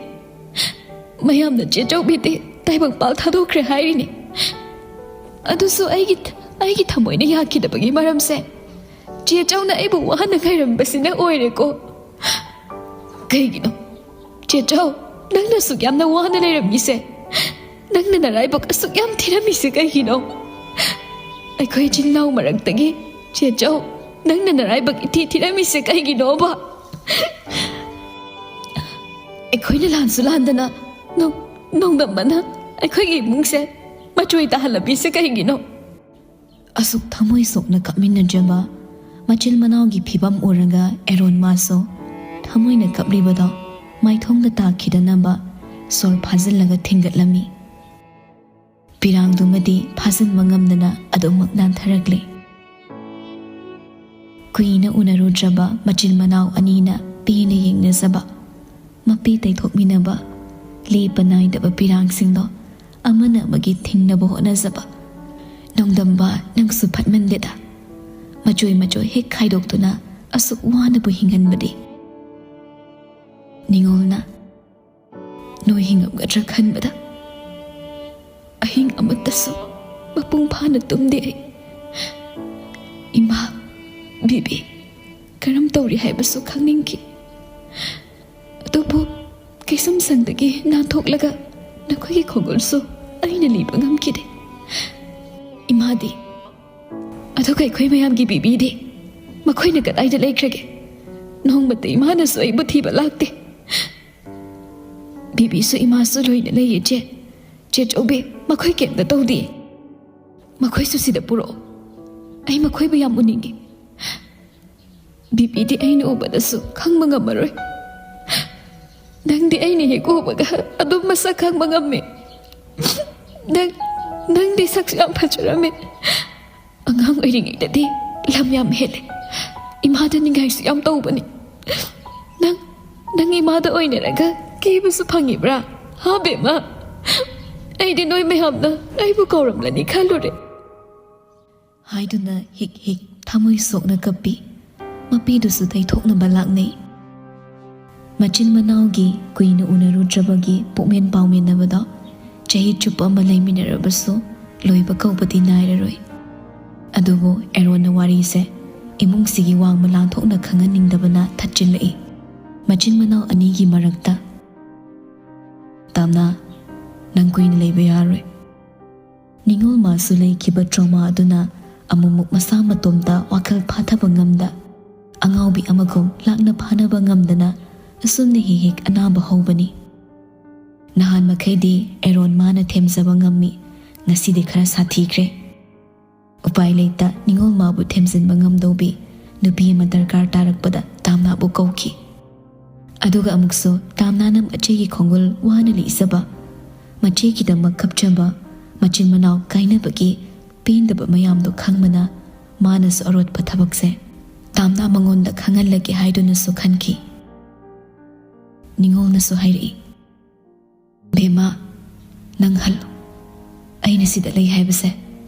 ꯃꯌꯥꯝꯅ ꯆꯦꯆꯧꯕꯤꯗꯤ ꯇꯥꯏꯕꯪꯄꯥꯜ ꯊꯥꯗꯣꯛꯈ꯭ꯔꯦ ꯍꯥꯏꯔꯤꯅꯤ꯫ ꯑꯗꯨꯁꯨ ꯑꯩꯒꯤ, ꯑꯩꯒꯤ ꯊꯃꯣꯏꯅ ꯌꯥꯈꯤꯗꯕꯒꯤ ꯃꯔꯝꯁꯦ ꯆꯦꯆꯧꯅ ꯑꯩꯕꯨ ꯋꯥꯍꯟꯅ ꯉꯥꯏꯔꯝꯕꯁꯤꯅ ꯑꯣꯏꯔꯦꯀꯣ꯫ ꯀꯩꯒꯤꯅꯣ? ꯆꯦꯆꯧ, ꯅꯪꯅ ꯑꯁꯨꯛ ꯌꯥꯝꯅ ꯋꯥꯅ ꯂꯩꯔꯝꯃꯤꯁꯦ, ꯅꯪꯅ ꯅꯔꯥꯏꯕꯛ ꯑꯁꯨꯛ ꯌꯥꯝ ꯊꯤꯔꯝꯃꯤꯁꯦ ꯀꯩꯒꯤꯅꯣ? ꯑꯩꯈꯣꯏ ꯏꯆꯤꯜ ꯏꯅꯥꯎ ꯃꯔꯛꯇꯒꯤ ꯆꯦꯆꯧ, ꯅꯪꯅ ꯅꯔꯥꯏꯕꯛ ꯏꯊꯤ ꯊꯤꯔꯝꯃꯤꯁꯦ ꯀꯩꯒꯤꯅꯣꯕ? ꯑꯩꯈꯣꯏꯅ ꯂꯥꯟꯁꯨ ꯂꯥꯟꯗꯅ ꯅꯣꯡ-, ꯅꯣꯡꯗꯝꯕꯅ ꯑꯩꯈꯣꯏꯒꯤ ꯏꯃꯨꯡꯁꯦ ꯃꯆꯣꯏ ꯇꯥꯍꯜꯂꯝꯃꯤꯁꯦ ꯀꯩꯒꯤꯅꯣ?" ꯑꯁꯨꯛ ꯊꯃꯣꯏ ꯁꯣꯛꯅ ꯀꯞꯃꯤꯟꯅꯖꯕ ꯃꯆꯤꯜ ꯃꯅꯥꯎꯒꯤ ꯐꯤꯕꯝ ꯎꯔꯒ ꯑꯦꯔꯣꯟ ꯃꯥꯁꯨ ꯊꯃꯣꯏꯅ ꯀꯞꯂꯤꯕꯗꯣ ꯃꯥꯏꯊꯣꯡꯗ ꯇꯥꯈꯤꯗꯅꯕ ꯁꯣꯔ ꯐꯥꯖꯤꯜꯂꯒ ꯊꯤꯡꯒꯠꯂꯝꯃꯤ꯫ ꯄꯤꯔꯥꯡꯗꯨꯃꯗꯤ ꯐꯥꯖꯤꯟꯕ ꯉꯝꯗꯅ ꯑꯗꯨꯃꯛ ꯅꯥꯟꯊꯔꯛꯂꯦ꯫ ꯀꯨꯏꯅ ꯎꯅꯔꯨꯗ꯭ꯔꯕ ꯃꯆꯤꯟ ꯃꯅꯥꯎ ꯑꯅꯤꯅ ꯄꯦꯟꯅ ꯌꯦꯡꯅꯖꯕ, ꯃꯄꯤ ꯇꯩꯊꯣꯛꯃꯤꯟꯅꯕ, ꯂꯦꯞꯄ ꯅꯥꯏꯗꯕ ꯄꯤꯔꯥꯡꯁꯤꯡꯗꯣ ꯑꯃꯅ ꯑꯃꯒꯤ ꯊꯤꯡꯅꯕ ꯍꯣꯠꯅꯖꯕ꯫ ꯅꯣꯡꯗꯝꯕ, ꯅꯪꯁꯨ ꯐꯠꯃꯟꯗꯦꯗ꯫ ꯃꯆꯣꯏ ꯃꯆꯣꯏ ꯍꯦꯛ ꯈꯥꯏꯗꯣꯛꯇꯨꯅ ꯑꯁꯨꯛ ꯋꯥꯅꯕꯨ ꯍꯤꯡꯍꯟꯕꯗꯤ꯫ ꯅꯤꯉꯣꯜꯅ, ꯅꯣꯏ ꯍꯤꯡꯉꯝꯒꯗ꯭ꯔꯥ ꯈꯟꯕꯗ ꯑꯍꯤꯡ ꯑꯃꯠꯇꯁꯨ ꯃꯄꯨꯡ ꯐꯥꯅ ꯇꯨꯝꯗꯦ ꯑꯩ꯫ ꯏꯃꯥ, ꯕꯤꯕꯤ ꯀꯔꯝ ꯇꯧꯔꯤ ꯍꯥꯏꯕꯁꯨ ꯈꯪꯅꯤꯡꯈꯤ꯫ ꯑꯗꯨꯕꯨ ꯀꯩꯁꯨꯝꯁꯪꯗꯒꯤ ꯅꯥꯟꯊꯣꯛꯂꯒ ꯅꯈꯣꯏꯒꯤ ꯈꯣꯡꯒꯨꯜꯁꯨ ꯑꯩꯅ ꯂꯤꯕ ꯉꯝꯈꯤꯗꯦ꯫ ꯏꯃꯥꯗꯤ, ꯑꯗꯨꯒ ꯑꯩꯈꯣꯏ ꯃꯌꯥꯝꯒꯤ ꯕꯤꯕꯤꯗꯤ? ꯃꯈꯣꯏꯅ ꯀꯗꯥꯏꯗ ꯂꯩꯈ꯭ꯔꯒꯦ? ꯅꯣꯡꯃꯇ ꯏꯃꯥꯅꯁꯨ ꯑꯩꯕꯨ ꯊꯤꯕ ꯂꯥꯛꯇꯦ꯫ ꯕꯤꯕꯤꯁꯨ ꯏꯃꯥꯁꯨ ꯂꯣꯏꯅ ꯂꯩꯌꯦ, ꯆꯦ꯫ ꯆꯦ ꯆꯧꯕꯤ, ꯃꯈꯣꯏ ꯀꯩꯝꯇ ꯇꯧꯗꯦ꯫ ꯃꯈꯣꯏꯁꯨ ꯁꯤꯗ ꯄꯨꯔꯛꯑꯣ꯫ ꯑꯩ ꯃꯈꯣꯏꯕꯨ ꯌꯥꯝ ꯎꯅꯤꯡꯉꯤ꯫ ꯕꯤꯕꯤꯗꯤ ꯑꯩꯅ ꯎꯕꯗꯁꯨ ꯈꯪꯕ ꯉꯝꯃꯔꯣꯏ꯫ ꯅꯪꯗꯤ ꯑꯩꯅ ꯍꯦꯛ ꯎꯕꯒ ꯑꯗꯨꯝ ꯃꯁꯛ ꯈꯪꯕ ꯉꯝꯃꯤ꯫ ꯅꯪ, ꯅꯪꯗꯤ ꯁꯛꯁꯨ ꯌꯥꯝ ꯐꯖꯔꯝꯃꯤ꯫ ꯑꯉꯥꯡ ꯑꯣꯏꯔꯤꯉꯩꯗꯗꯤ ꯂꯝ ꯌꯥꯝ ꯍꯦꯜꯂꯦ꯫ ꯏꯃꯥꯗ ꯅꯤꯡꯉꯥꯏꯁꯨ ꯌꯥꯝ ꯇꯧꯕꯅꯤ꯫ ꯅꯪ, ꯅꯪ ꯏꯃꯥꯗ ꯑꯣꯏꯅꯔꯒ ꯀꯦꯕꯁꯨ ꯐꯪꯉꯤꯕ꯭ꯔꯥ? ꯍꯥ, ꯕꯦꯝꯃ? ꯑꯩꯗꯤ ꯅꯣꯏ ꯃꯌꯥꯝꯅ ꯑꯩꯕꯨ ꯀꯧꯔꯝꯂꯅꯤ ꯈꯜꯂꯨꯔꯦ꯫ ꯍꯥꯏꯗꯨꯅ ꯍꯤꯛ ꯍꯤꯛ ꯊꯃꯣꯏ ꯁꯣꯛꯅ ꯀꯞꯄꯤ꯫ ꯃꯄꯤꯗꯨꯁꯨ ꯇꯩꯊꯣꯛꯅꯕ ꯂꯥꯛꯅꯩ꯫ ꯃꯆꯤꯟ ꯃꯅꯥꯎꯒꯤ ꯀꯨꯏꯅ ꯎꯅꯔꯨꯗ꯭ꯔꯕꯒꯤ ꯄꯨꯛꯃꯦꯟ ꯄꯥꯎꯃꯤꯟꯅꯕꯗꯣ ꯆꯍꯤ ꯆꯨꯞꯄ ꯑꯃ ꯂꯩꯃꯤꯟꯅꯔꯕꯁꯨ ꯂꯣꯏꯕ ꯀꯧꯕꯗꯤ ꯅꯥꯏꯔꯔꯣꯏ꯫ ꯑꯗꯨꯕꯨ ꯑꯦꯔꯣꯟꯅ ꯋꯥꯔꯤꯁꯦ ꯏꯃꯨꯡꯁꯤꯒꯤ ꯋꯥꯡꯃ ꯂꯥꯟꯊꯣꯛꯅ ꯈꯪꯍꯟꯅꯤꯡꯗꯕꯅ ꯊꯠꯆꯤꯜꯂꯛꯏ꯫ ꯃꯆꯤꯟ ꯃꯅꯥꯎ ꯑꯅꯤꯒꯤ ꯃꯔꯛꯇ, "ꯇꯥꯝꯅꯥ, ꯅꯪ ꯀꯨꯏꯅ ꯂꯩꯕ ꯌꯥꯔꯣꯏ꯫" ꯅꯤꯉꯣꯜ ꯃꯥꯁꯨ ꯂꯩꯈꯤꯕ trauma ꯑꯗꯨꯅ ꯑꯃꯨꯛꯃꯨꯛ ꯃꯁꯥ ꯃꯇꯣꯝꯇ ꯋꯥꯈꯜ ꯐꯥꯊꯕ ꯉꯝꯗ, ꯑꯉꯥꯎꯕꯤ ꯑꯃꯒꯨꯝ ꯂꯥꯛꯅ ꯐꯥꯅꯕ ꯉꯝꯗꯅ ꯑꯁꯨꯝꯅ ꯍꯦꯛ ꯍꯦꯛ ꯑꯅꯥꯕ ꯍꯧꯕꯅꯤ꯫ ꯅꯍꯥꯟ ꯃꯈꯩꯗꯤ ꯑꯦꯔꯣꯟ ꯃꯥꯅ ꯊꯦꯝꯖꯕ ꯉꯝꯃꯤ, ꯉꯁꯤꯗꯤ ꯈꯔ ꯁꯥꯊꯤꯈ꯭ꯔꯦ꯫ ꯎꯄꯥꯏ ꯂꯩꯇ ꯅꯤꯉꯣꯜ ꯃꯥꯕꯨ ꯊꯦꯝꯖꯤꯟꯕ ꯉꯝꯗꯧꯕꯤ ꯅꯨꯄꯤ ꯑꯃ ꯗꯔꯀꯥꯔ ꯇꯥꯔꯛꯄꯗ ꯇꯥꯝꯅꯥꯕꯨ ꯀꯧꯈꯤ꯫ ꯑꯗꯨꯒ ꯑꯃꯨꯛꯁꯨ ꯇꯥꯝꯅꯥꯅ ꯃꯆꯦꯒꯤ ꯈꯣꯡꯒꯨꯜ ꯋꯥꯅ ꯂꯤꯛꯆꯕ, ꯃꯆꯦꯒꯤꯗꯃꯛ ꯀꯞꯆꯕ, ꯃꯆꯤꯟ ꯃꯅꯥꯎ ꯀꯥꯏꯅꯕꯒꯤ ꯄꯦꯟꯗꯕ ꯃꯌꯥꯝꯗꯣ ꯈꯪꯕꯅ ꯃꯥꯅꯁꯨ ꯑꯔꯣꯠꯄ ꯊꯕꯛꯁꯦ ꯇꯥꯝꯅꯥ ꯃꯉꯣꯟꯗ ꯈꯪꯍꯜꯂꯒꯦ ꯍꯥꯏꯗꯨꯅꯁꯨ ꯈꯟꯈꯤ꯫ ꯅꯤꯉꯣꯜꯅꯁꯨ ꯍꯥꯏꯔꯛꯏ, "ꯕꯦꯝꯃ, ꯅꯪ ꯍꯜꯂꯨ꯫ ꯑꯩꯅ ꯁꯤꯗ ꯂꯩ ꯍꯥꯏꯕꯁꯦ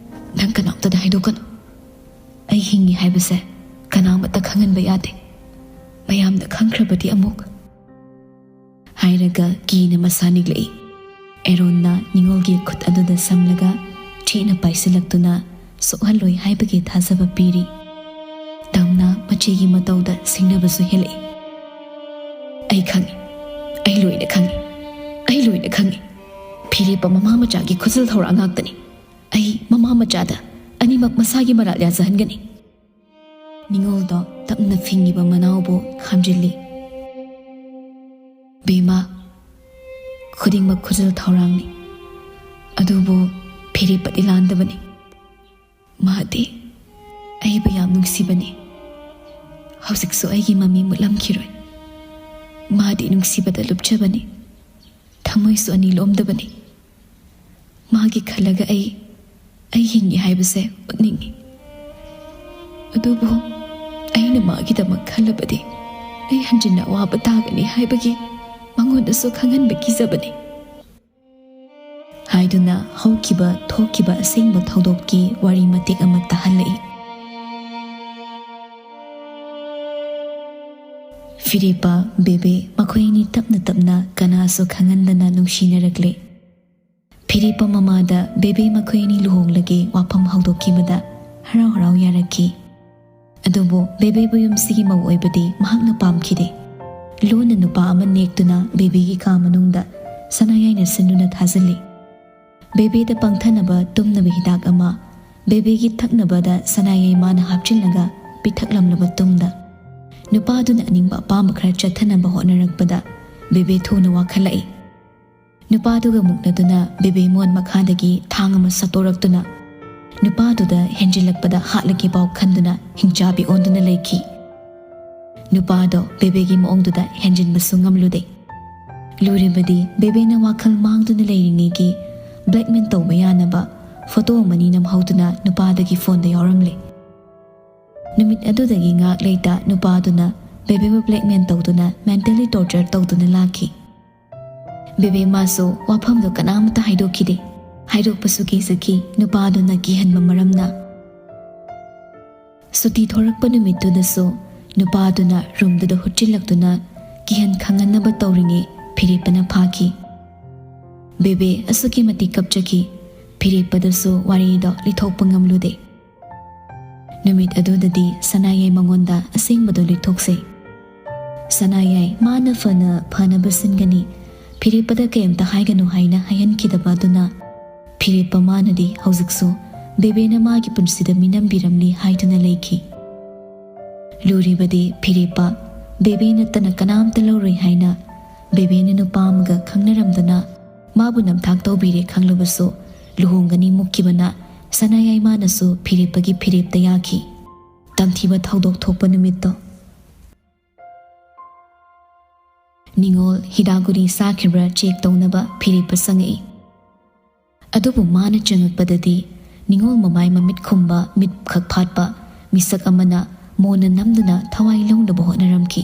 ꯅꯪ ꯀꯅꯥꯝꯇꯗ ꯍꯥꯏꯗꯣꯛꯀꯅꯨ꯫ ꯑꯩ ꯍꯤꯡꯉꯤ ꯍꯥꯏꯕꯁꯦ ꯀꯅꯥꯃꯠꯇ ꯈꯪꯍꯟꯕ ꯌꯥꯗꯦ꯫ ꯃꯌꯥꯝꯅ ꯈꯪꯈ꯭ꯔꯕꯗꯤ ꯑꯃꯨꯛ?" ꯍꯥꯏꯔꯒ ꯀꯤꯅ ꯃꯁꯥ ꯅꯤꯛꯂꯛꯏ꯫ ꯑꯦꯔꯣꯟꯅ ꯅꯤꯉꯣꯜꯒꯤ ꯈꯨꯠ ꯑꯗꯨꯗ ꯁꯝꯂꯒ ꯆꯦꯠꯅ ꯄꯥꯏꯁꯤꯜꯂꯛꯇꯨꯅ ꯁꯣꯛꯍꯜꯂꯣꯏ ꯍꯥꯏꯕꯒꯤ ꯊꯥꯖꯕ ꯄꯤꯔꯤ꯫ ꯇꯥꯝꯅꯥ ꯃꯆꯦꯒꯤ ꯃꯇꯧꯗ ꯁꯤꯡꯅꯕꯁꯨ ꯍꯦꯜꯂꯛꯏ꯫ "ꯑꯩ ꯈꯪꯏ, ꯑꯩ ꯂꯣꯏꯅ ꯈꯪꯏ, ꯑꯩ ꯂꯣꯏꯅ ꯈꯪꯏ꯫ ꯐꯤꯔꯦꯞꯄ ꯃꯃꯥ ꯃꯆꯥꯒꯤ ꯈꯨꯖꯤꯜ ꯊꯧꯔꯥꯡ ꯉꯥꯛꯇꯅꯤ꯫ ꯑꯩ ꯃꯃꯥ ꯃꯆꯥꯗ ꯑꯅꯤꯃꯛ ꯃꯁꯥꯒꯤ ꯃꯔꯥꯜ ꯌꯥꯖꯍꯟꯒꯅꯤ꯫" ꯅꯤꯉꯣꯜꯗꯣ ꯇꯞꯅ ꯐꯤꯡꯉꯤꯕ ꯃꯅꯥꯎꯕꯨ ꯈꯥꯝꯖꯤꯜꯂꯤ꯫ "ꯕꯦꯝꯃ, ꯈꯨꯗꯤꯡꯃꯛ ꯈꯨꯖꯤꯜ ꯊꯧꯔꯥꯡꯅꯤ, ꯑꯗꯨꯕꯨ ꯐꯤꯔꯦꯞꯄꯗꯤ ꯂꯥꯟꯗꯕꯅꯤ꯫ ꯃꯥꯗꯤ ꯑꯩꯕꯨ ꯌꯥꯝ ꯅꯨꯡꯁꯤꯕꯅꯤ꯫ ꯍꯧꯖꯤꯛꯁꯨ ꯑꯩꯒꯤ ꯃꯃꯤ ꯃꯨꯠꯂꯝꯈꯤꯔꯣꯏ꯫ ꯃꯥꯗꯤ ꯅꯨꯡꯁꯤꯕꯗ ꯂꯨꯞꯆꯕꯅꯤ, ꯊꯃꯣꯏꯁꯨ ꯑꯅꯤ ꯂꯣꯝꯗꯕꯅꯤ꯫ ꯃꯥꯒꯤ ꯈꯜꯂꯒ ꯑꯩ, ꯑꯩ ꯍꯤꯡꯉꯤ ꯍꯥꯏꯕꯁꯦ ꯎꯠꯅꯤꯡꯉꯤ꯫ ꯑꯗꯨꯕꯨ ꯑꯩꯅ ꯃꯥꯒꯤꯗꯃꯛ ꯈꯜꯂꯕꯗꯤ ꯑꯩ ꯍꯟꯖꯤꯟꯅ ꯑꯋꯥꯕ ꯇꯥꯒꯅꯤ ꯍꯥꯏꯕꯒꯤ ꯃꯉꯣꯟꯗꯁꯨ ꯈꯪꯍꯟꯕ ꯀꯤꯖꯕꯅꯤ꯫" ꯍꯥꯏꯗꯨꯅ ꯍꯧꯈꯤꯕ ꯊꯣꯛꯈꯤꯕ ꯑꯁꯦꯡꯕ ꯊꯧꯗꯣꯛꯀꯤ ꯋꯥꯔꯤ ꯃꯇꯦꯛ ꯑꯃ ꯇꯥꯍꯜꯂꯛꯏ꯫ ꯐꯤꯔꯦꯞꯄ, ꯕꯦꯕꯦ ꯃꯈꯣꯏ ꯑꯅꯤ ꯇꯞꯅ ꯇꯞꯅ ꯀꯅꯥꯁꯨ ꯈꯪꯍꯟꯗꯅ ꯅꯨꯡꯁꯤꯅꯔꯛꯂꯦ꯫ ꯐꯤꯔꯦꯞꯄ ꯃꯃꯥꯗ ꯕꯦꯕꯦ ꯃꯈꯣꯏ ꯑꯅꯤ ꯂꯨꯍꯣꯡꯂꯒꯦ ꯋꯥꯐꯝ ꯍꯧꯗꯣꯛꯈꯤꯕꯗ ꯍꯔꯥꯎ ꯍꯔꯥꯎ ꯌꯥꯔꯛꯈꯤ꯫ ꯑꯗꯨꯕꯨ ꯕꯦꯕꯦꯕꯨ ꯌꯨꯝꯁꯤꯒꯤ ꯃꯧ ꯑꯣꯏꯕꯗꯤ ꯃꯍꯥꯛꯅ ꯄꯥꯝꯈꯤꯗꯦ꯫ ꯂꯣꯟꯅ ꯅꯨꯄꯥ ꯑꯃ ꯅꯦꯛꯇꯨꯅ ꯕꯦꯕꯦꯒꯤ ꯀꯥ ꯃꯅꯨꯡꯗ ꯁꯅꯥꯌꯥꯏꯅ ꯁꯤꯟꯗꯨꯅ ꯊꯥꯖꯤꯜꯂꯤ꯫ ꯕꯦꯕꯦꯗ ꯄꯪꯊꯅꯕ ꯇꯨꯝꯅꯕ ꯍꯤꯗꯥꯛ ꯑꯃ, ꯕꯦꯕꯦꯒꯤ ꯊꯛꯅꯕꯗ ꯁꯅꯥꯌꯥꯏ ꯃꯥꯅ ꯍꯥꯞꯆꯤꯜꯂꯒ ꯄꯤꯊꯛꯂꯝꯂꯕ ꯇꯨꯡꯗ, ꯅꯨꯄꯥꯗꯨꯅ ꯑꯅꯤꯡꯕ ꯑꯄꯥꯝꯕ ꯈꯔ ꯆꯠꯊꯅꯕ ꯍꯣꯠꯅꯔꯛꯄꯗ ꯕꯦꯕꯦ ꯊꯨꯅ ꯋꯥꯈꯠꯂꯛꯏ꯫ ꯅꯨꯄꯥꯗꯨꯒ ꯃꯨꯛꯅꯗꯨꯅ ꯕꯦꯕꯦ ꯃꯣꯟ ꯃꯈꯥꯗꯒꯤ ꯊꯥꯡ ꯑꯃ ꯁꯠꯇꯣꯔꯛꯇꯨꯅ ꯅꯨꯄꯥꯗꯨꯗ ꯍꯦꯟꯖꯤꯜꯂꯛꯄꯗ ꯍꯥꯠꯂꯒꯦ ꯄꯥꯎ ꯈꯟꯗꯨꯅ ꯍꯤꯡꯆꯥꯕꯤ ꯑꯣꯟꯗꯨꯅ ꯂꯩꯈꯤ꯫ ꯅꯨꯄꯥꯗꯣ ꯕꯦꯕꯦꯒꯤ ꯃꯑꯣꯡꯗꯨꯗ ꯍꯦꯟꯖꯤꯟꯕꯁꯨ ꯉꯝꯂꯨꯗꯦ꯫ ꯂꯨꯔꯤꯕꯗꯤ ꯕꯦꯕꯦꯅ ꯋꯥꯈꯜ ꯃꯥꯡꯗꯨꯅ ꯂꯩꯔꯤꯉꯩꯒꯤ blackmail ꯇꯧꯕ ꯌꯥꯅꯕ photo ꯑꯃꯅꯤ ꯅꯝꯍꯧꯗꯨꯅ ꯅꯨꯄꯥꯗꯨꯒꯤ phoneꯗ ꯌꯥꯎꯔꯝꯂꯦ꯫ ꯅꯨꯃꯤꯠ ꯑꯗꯨꯗꯒꯤ ꯉꯥꯛ ꯂꯩꯇ ꯅꯨꯄꯥꯗꯨꯅ ꯕꯦꯕꯦꯕꯨ blackmail ꯇꯧꯗꯨꯅ mentally torture ꯇꯧꯗꯨꯅ ꯂꯥꯛꯈꯤ꯫ ꯕꯦꯕꯦ ꯃꯥꯁꯨ ꯋꯥꯐꯝꯗꯣ ꯀꯅꯥꯃꯠꯇ ꯍꯥꯏꯗꯣꯛꯈꯤꯗꯦ꯫ ꯍꯥꯏꯗꯣꯛꯄꯁꯨ ꯀꯤꯖꯈꯤ ꯅꯨꯄꯥꯗꯨꯅ ꯀꯤꯍꯟꯕ ꯃꯔꯝꯅ꯫ ꯁꯨꯇꯤ ꯊꯣꯔꯛꯄ ꯅꯨꯃꯤꯠꯇꯨꯗꯁꯨ ꯅꯨꯄꯥꯗꯨꯅ roomꯗꯨꯗ ꯍꯨꯠꯆꯤꯜꯂꯛꯇꯨꯅ ꯀꯤꯍꯟ ꯈꯪꯍꯟꯅꯕ ꯇꯧꯔꯤꯉꯩ ꯐꯤꯔꯦꯞꯄꯅ ꯐꯥꯈꯤ꯫ ꯕꯦꯕꯦ ꯑꯁꯨꯛꯀꯤ ꯃꯇꯤꯛ ꯀꯞꯆꯈꯤ, ꯐꯤꯔꯦꯞꯄꯗꯁꯨ ꯋꯥꯔꯤꯗꯣ ꯂꯤꯊꯣꯛꯄ ꯉꯝꯂꯨꯗꯦ꯫ ꯅꯨꯃꯤꯠ ꯑꯗꯨꯗꯗꯤ ꯁꯅꯥꯌꯥꯏ ꯃꯉꯣꯟꯗ ꯑꯁꯦꯡꯕꯗꯣ ꯂꯤꯊꯣꯛꯁꯦ꯫ ꯁꯅꯥꯌꯥꯏ ꯃꯥꯅ ꯐꯅ ꯐꯅꯕ ꯁꯤꯟꯒꯅꯤ, ꯐꯤꯔꯦꯞꯄꯗ ꯀꯩꯝꯇ ꯍꯥꯏꯒꯅꯨ ꯍꯥꯏꯅ ꯍꯥꯏꯍꯟꯈꯤꯗꯕ ꯑꯗꯨꯅ ꯐꯤꯔꯦꯞꯄ ꯃꯥꯅꯗꯤ ꯍꯧꯖꯤꯛꯁꯨ ꯕꯦꯕꯦꯅ ꯃꯥꯒꯤ ꯄꯨꯟꯁꯤꯗ ꯃꯤꯅꯝꯕꯤꯔꯝꯂꯤ ꯍꯥꯏꯗꯨꯅ ꯂꯩꯈꯤ꯫ ꯂꯨꯔꯤꯕꯗꯤ ꯐꯤꯔꯦꯞꯄ ꯕꯦꯕꯦ ꯅꯠꯇꯅ ꯀꯅꯥꯝꯇ ꯂꯧꯔꯣꯏ ꯍꯥꯏꯅ ꯕꯦꯕꯦꯅ ꯅꯨꯄꯥ ꯑꯃꯒ ꯈꯪꯅꯔꯝꯗꯨꯅ ꯃꯥꯕꯨ ꯅꯝꯊꯥꯛ ꯇꯧꯕꯤꯔꯦ ꯈꯪꯂꯕꯁꯨ ꯂꯨꯍꯣꯡꯒꯅꯤ ꯃꯨꯛꯈꯤꯕꯅ ꯁꯅꯥꯌꯥꯏ ꯃꯥꯅꯁꯨ ꯐꯤꯔꯦꯞꯄꯒꯤ ꯐꯤꯔꯦꯞꯇ ꯌꯥꯈꯤ꯫ ꯇꯝꯊꯤꯕ ꯊꯧꯗꯣꯛ ꯊꯣꯛꯄ ꯅꯨꯃꯤꯠꯇꯣ꯫ ꯅꯤꯉꯣꯜ ꯍꯤꯗꯥꯛ ꯒꯨꯂꯤ ꯆꯥꯈꯤꯕ꯭ꯔꯥ check ꯇꯧꯅꯕ ꯐꯤꯔꯦꯞꯄ ꯆꯪꯉꯛꯏ꯫ ꯑꯗꯨꯕꯨ ꯃꯥꯅ ꯆꯪꯉꯛꯄꯗꯗꯤ ꯅꯤꯉꯣꯜ ꯃꯃꯥꯏ ꯃꯃꯤꯠ ꯈꯨꯝꯕ, ꯃꯤꯠ ꯈꯛ ꯐꯥꯠꯄ ꯃꯤꯁꯛ ꯑꯃꯅ ꯃꯣꯟꯅ ꯅꯝꯗꯨꯅ ꯊꯋꯥꯏ ꯂꯧꯅꯕ ꯍꯣꯠꯅꯔꯝꯈꯤ꯫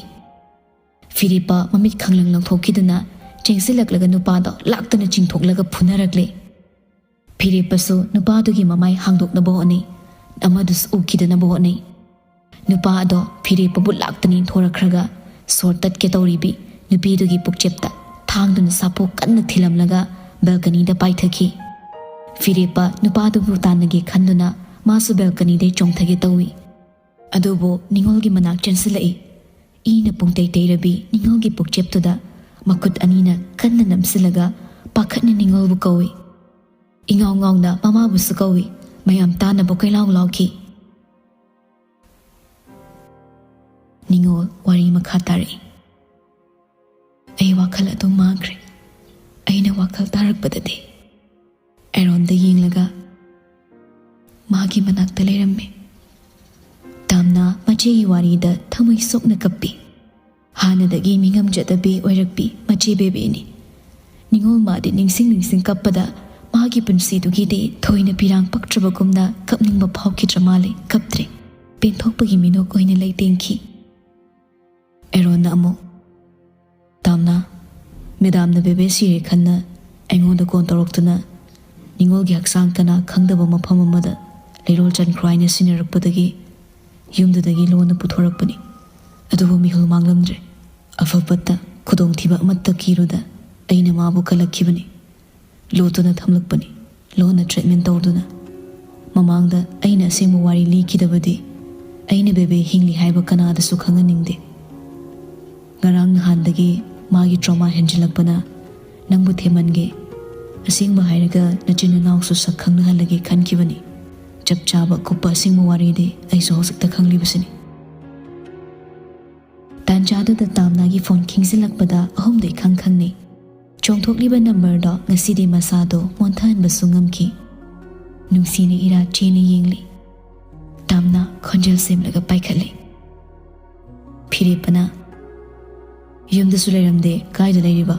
ꯐꯤꯔꯦꯞꯄ ꯃꯃꯤꯠ ꯈꯪꯂꯪ ꯂꯪꯊꯣꯛꯈꯤꯗꯨꯅ ꯆꯦꯡꯁꯤꯜꯂꯛꯂꯒ ꯅꯨꯄꯥꯗꯣ ꯂꯥꯛꯇꯅ ꯆꯤꯡꯊꯣꯛꯂꯒ ꯐꯨꯅꯔꯛꯂꯦ꯫ ꯐꯤꯔꯦꯞꯄꯁꯨ ꯅꯨꯄꯥꯗꯨꯒꯤ ꯃꯃꯥꯏ ꯍꯥꯡꯗꯣꯛꯅꯕ ꯍꯣꯠꯅꯩ, ꯑꯃꯗꯨꯁꯨ ꯎꯈꯤꯗꯅꯕ ꯍꯣꯠꯅꯩ꯫ ꯅꯨꯄꯥ ꯑꯗꯣ ꯐꯤꯔꯦꯞꯄꯕꯨ ꯂꯥꯛꯇꯅ ꯏꯟꯊꯣꯔꯛꯈ꯭ꯔꯒ ꯁꯣꯔ ꯇꯠꯀꯦ ꯇꯧꯔꯤꯕꯤ ꯅꯨꯄꯤꯗꯨꯒꯤ ꯄꯨꯛꯆꯦꯞꯇ ꯊꯥꯡꯗꯨꯅ ꯁꯥꯄꯣ ꯀꯟꯅ ꯊꯤꯜꯂꯝꯂꯒ balconyꯗ ꯄꯥꯏꯊꯈꯤ꯫ ꯐꯤꯔꯦꯞꯄ ꯅꯨꯄꯥꯗꯨꯕꯨ ꯇꯥꯟꯅꯒꯦ ꯈꯟꯗꯨꯅ ꯃꯥꯁꯨ balconyꯗꯩ ꯆꯣꯡꯊꯒꯦ ꯇꯧꯏ꯫ ꯑꯗꯨꯕꯨ ꯅꯤꯉꯣꯜꯒꯤ ꯃꯅꯥꯛ ꯆꯦꯟꯁꯤꯜꯂꯛꯏ꯫ ꯏꯅ ꯄꯨꯡꯇꯩ ꯇꯩꯔꯕꯤ ꯅꯤꯉꯣꯜꯒꯤ ꯄꯨꯛꯆꯦꯞꯇꯨꯗ ꯃꯈꯨꯠ ꯑꯅꯤꯅ ꯀꯟꯅ ꯅꯝꯁꯤꯜꯂꯒ ꯄꯥꯈꯠꯅ ꯅꯤꯉꯣꯜꯕꯨ ꯀꯧꯏ꯫ ꯏꯉꯥꯎ ꯉꯥꯎꯅ ꯃꯃꯥꯕꯨꯁꯨ ꯀꯧꯏ꯫ ꯃꯌꯥꯝ ꯇꯥꯅꯕ ꯀꯣꯏꯂꯥꯎ ꯂꯥꯎꯈꯤ꯫ ꯅꯤꯉꯣꯜ ꯋꯥꯔꯤ ꯃꯈꯥ ꯇꯥꯔꯛꯏ꯫ ꯑꯩ ꯋꯥꯈꯜ ꯑꯗꯨꯝ ꯃꯥꯡꯈ꯭ꯔꯦ꯫ ꯑꯩꯅ ꯋꯥꯈꯜ ꯇꯥꯔꯛꯄꯗꯗꯤ ꯑꯦꯔꯣꯟꯗ ꯌꯦꯡꯂꯒ ꯃꯥꯒꯤ ꯃꯅꯥꯛꯇ ꯂꯩꯔꯝꯃꯤ꯫ ꯇꯥꯝꯅ ꯃꯆꯦꯒꯤ ꯋꯥꯔꯤꯗ ꯊꯃꯣꯏ ꯁꯣꯛꯅ ꯀꯞꯄꯤ꯫ ꯍꯥꯟꯅꯗꯒꯤ ꯃꯤꯉꯝꯖꯗꯕꯤ ꯑꯣꯏꯔꯛꯄꯤ ꯃꯆꯦ ꯕꯦꯕꯤꯅꯤ꯫ ꯅꯤꯉꯣꯜ ꯃꯥꯗꯤ ꯅꯤꯡꯁꯤꯡ ꯅꯤꯡꯁꯤꯡ ꯀꯞꯄꯗ ꯃꯥꯒꯤ ꯄꯨꯟꯁꯤꯗꯨꯒꯤꯗꯤ ꯊꯣꯏꯅ ꯄꯤꯔꯥꯡ ꯄꯛꯇ꯭ꯔꯕꯒꯨꯝꯅ ꯀꯞꯅꯤꯡꯕ ꯐꯥꯎꯈꯤꯗ꯭ꯔ ꯃꯥꯜꯂꯦ꯫ ꯀꯞꯇ꯭ꯔꯦ꯫ ꯄꯦꯟꯊꯣꯛꯄꯒꯤ ꯃꯤꯅꯣꯛ ꯑꯣꯏꯅ ꯂꯩꯇꯦꯡꯈꯤ꯫ ꯑꯦꯔꯣꯟꯅ ꯑꯃꯨꯛ, "ꯇꯥꯝꯅꯥ, ꯃꯦꯗꯥꯝꯅ ꯕꯦꯕꯦ ꯁꯤꯔꯦ ꯈꯟꯅ ꯑꯩꯉꯣꯟꯗ ꯀꯣꯟ ꯇꯧꯔꯛꯇꯨꯅ ꯅꯤꯉꯣꯜꯒꯤ ꯍꯛꯆꯥꯡ ꯀꯅꯥ ꯈꯪꯗꯕ ꯃꯐꯝ ꯑꯃꯗ ꯂꯩꯔꯣꯜ ꯆꯟꯈ꯭ꯔꯣ ꯍꯥꯏꯅ ꯁꯤꯟꯅꯔꯛꯄꯗꯒꯤ ꯌꯨꯝꯗꯨꯗꯒꯤ ꯂꯣꯟꯅ ꯄꯨꯊꯣꯔꯛꯄꯅꯤ꯫ ꯑꯗꯨꯕꯨ ꯃꯤꯍꯨꯜ ꯃꯥꯡꯂꯝꯗ꯭ꯔꯦ꯫ ꯑꯐꯕꯇ ꯈꯨꯗꯣꯡꯊꯤꯕ ꯑꯃꯠꯇ ꯀꯤꯔꯨꯗ ꯑꯩꯅ ꯃꯥꯕꯨ ꯀꯜꯂꯛꯈꯤꯕꯅꯤ꯫ ꯂꯣꯠꯇꯨꯅ ꯊꯝꯂꯛꯄꯅꯤ꯫ ꯂꯣꯟꯅ ꯇ꯭ꯔꯤꯠꯃꯦꯟ ꯇꯧꯗꯨꯅ꯫ ꯃꯃꯥꯡꯗ ꯑꯩꯅ ꯑꯁꯦꯡꯕ ꯋꯥꯔꯤ ꯂꯤꯈꯤꯗꯕꯗꯤ ꯑꯩꯅ ꯕꯦꯕꯦ ꯍꯤꯡꯂꯤ ꯍꯥꯏꯕ ꯀꯅꯥꯗꯁꯨ ꯈꯪꯍꯟꯅꯤꯡꯗꯦ꯫ ꯉꯔꯥꯡ ꯅꯍꯥꯟꯗꯒꯤ ꯃꯥꯒꯤ ꯇ꯭ꯔꯣꯃꯥ ꯍꯦꯟꯖꯤꯜꯂꯛꯄꯅ ꯅꯪꯕꯨ ꯊꯦꯝꯍꯟꯒꯦ꯫ ꯑꯁꯦꯡꯕ ꯍꯥꯏꯔꯒ ꯅꯆꯤꯟ ꯅꯅꯥꯎꯁꯨ ꯁꯛ ꯈꯪꯅꯍꯜꯂꯒꯦ ꯈꯟꯈꯤꯕꯅꯤ꯫ ꯆꯞ ꯆꯥꯕ ꯑꯀꯨꯞꯄ ꯑꯁꯦꯡꯕ ꯋꯥꯔꯤꯗꯤ ꯑꯩꯁꯨ ꯍꯧꯖꯤꯛꯇ ꯈꯪꯂꯤꯕꯁꯤꯅꯤ꯫" ꯇꯥꯟꯖꯥꯗꯨꯗ ꯇꯥꯝꯅꯥꯒꯤ ꯐꯣꯟ ꯈꯤꯡꯖꯤꯜꯂꯛꯄꯗ ꯑꯍꯨꯝꯗꯨ ꯏꯈꯪ ꯈꯪꯅꯩ꯫ ꯆꯣꯡꯊꯣꯛꯂꯤꯕ ꯅꯝꯕꯔꯗꯣ ꯉꯁꯤꯗꯤ ꯃꯁꯥꯗꯣ ꯃꯣꯟꯊꯍꯟꯕꯁꯨ ꯉꯝꯈꯤ꯫ ꯅꯨꯡꯁꯤꯅ ꯏꯔꯥ ꯆꯦꯅ ꯌꯦꯡꯂꯤ꯫ ꯇꯥꯝꯅꯥ ꯈꯣꯟꯖꯦꯜ ꯁꯦꯝꯂꯒ ꯄꯥꯏꯈꯠꯂꯤ꯫ ꯐꯤꯔꯦꯞꯄꯅ, "ꯌꯨꯝꯗꯁꯨ ꯂꯩꯔꯝꯗꯦ, ꯀꯥꯏꯗ ꯂꯩꯔꯤꯕ?"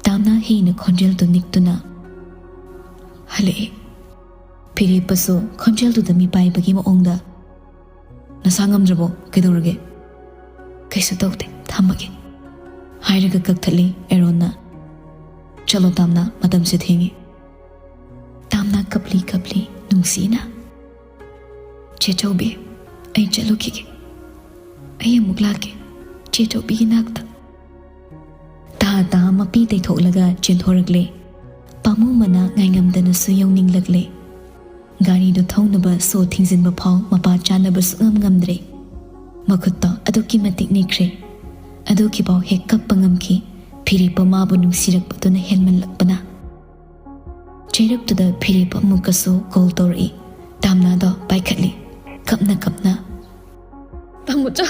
ꯇꯥꯝꯅꯥ ꯍꯤꯅ ꯈꯣꯟꯖꯦꯜꯗꯨ ꯅꯤꯛꯇꯨꯅ, "ꯍꯜꯂꯛꯑꯦ꯫" ꯐꯤꯔꯦꯞꯄꯁꯨ ꯈꯣꯟꯖꯦꯜꯗꯨꯗ ꯃꯤꯄꯥꯏꯕꯒꯤ ꯃꯑꯣꯡꯗ, "ꯅꯁꯥ ꯉꯝꯗ꯭ꯔꯕꯣ? ꯀꯩꯗꯧꯔꯒꯦ?" "ꯀꯩꯁꯨ ꯇꯧꯗꯦ, ꯊꯝꯃꯒꯦ," ꯍꯥꯏꯔꯒ ꯀꯛꯊꯠꯂꯤ ꯑꯦꯔꯣꯟꯅ꯫ "ꯆꯠꯂꯣ ꯇꯥꯝꯅꯥ, ꯃꯇꯝꯁꯦ ꯊꯦꯡꯉꯦ꯫" ꯇꯥꯝꯅꯥ ꯀꯞꯂꯤ ꯀꯞꯂꯤ ꯅꯨꯡꯁꯤꯅ, "ꯆꯦ ꯆꯧꯕꯤ, ꯑꯩ ꯆꯠꯂꯨꯈꯤꯒꯦ꯫ ꯑꯩ ꯑꯃꯨꯛ ꯂꯥꯛꯀꯦ ꯆꯦ ꯆꯧꯕꯤꯒꯤ ꯅꯥꯛꯇ꯫" ꯇꯥ ꯇꯥ ꯃꯄꯤ ꯇꯩꯊꯣꯛꯂꯒ ꯆꯦꯟꯊꯣꯔꯛꯂꯦ꯫ ꯄꯥꯝꯃꯨꯃꯅ ꯉꯥꯏꯉꯝꯗꯅꯁꯨ ꯌꯧꯅꯤꯡꯂꯛꯂꯦ꯫ ꯒꯥꯔꯤꯗꯨ ꯊꯧꯅꯕ ꯁꯣ ꯊꯤꯡꯖꯤꯟꯕ ꯐꯥꯎ ꯃꯄꯥ ꯆꯥꯅꯕ ꯁꯨꯛꯉꯝ ꯉꯝꯗ꯭ꯔꯦ꯫ ꯃꯈꯨꯠꯇꯣ ꯑꯗꯨꯛꯀꯤ ꯃꯇꯤꯛ ꯅꯤꯛꯈ꯭ꯔꯦ꯫ ꯑꯗꯨꯒꯤꯐꯥꯎ ꯍꯦꯛ ꯀꯞꯄ ꯉꯝꯈꯤ꯫ ꯐꯤꯔꯦꯞꯄ ꯃꯥꯕꯨ ꯅꯨꯡꯁꯤꯔꯛꯄꯗꯨꯅ ꯍꯦꯟꯃꯜꯂꯛꯄꯅ꯫ ꯆꯩꯔꯛꯇꯨꯗ ꯐꯤꯔꯦꯞꯄ ꯑꯃꯨꯛꯀꯁꯨ ꯀꯣꯜ ꯇꯧꯔꯛꯏ꯫ ꯇꯥꯝꯅꯥꯗꯣ ꯄꯥꯏꯈꯠꯂꯤ꯫ ꯀꯞꯅ ꯀꯞꯅ, "ꯇꯥꯃꯣꯆꯥ,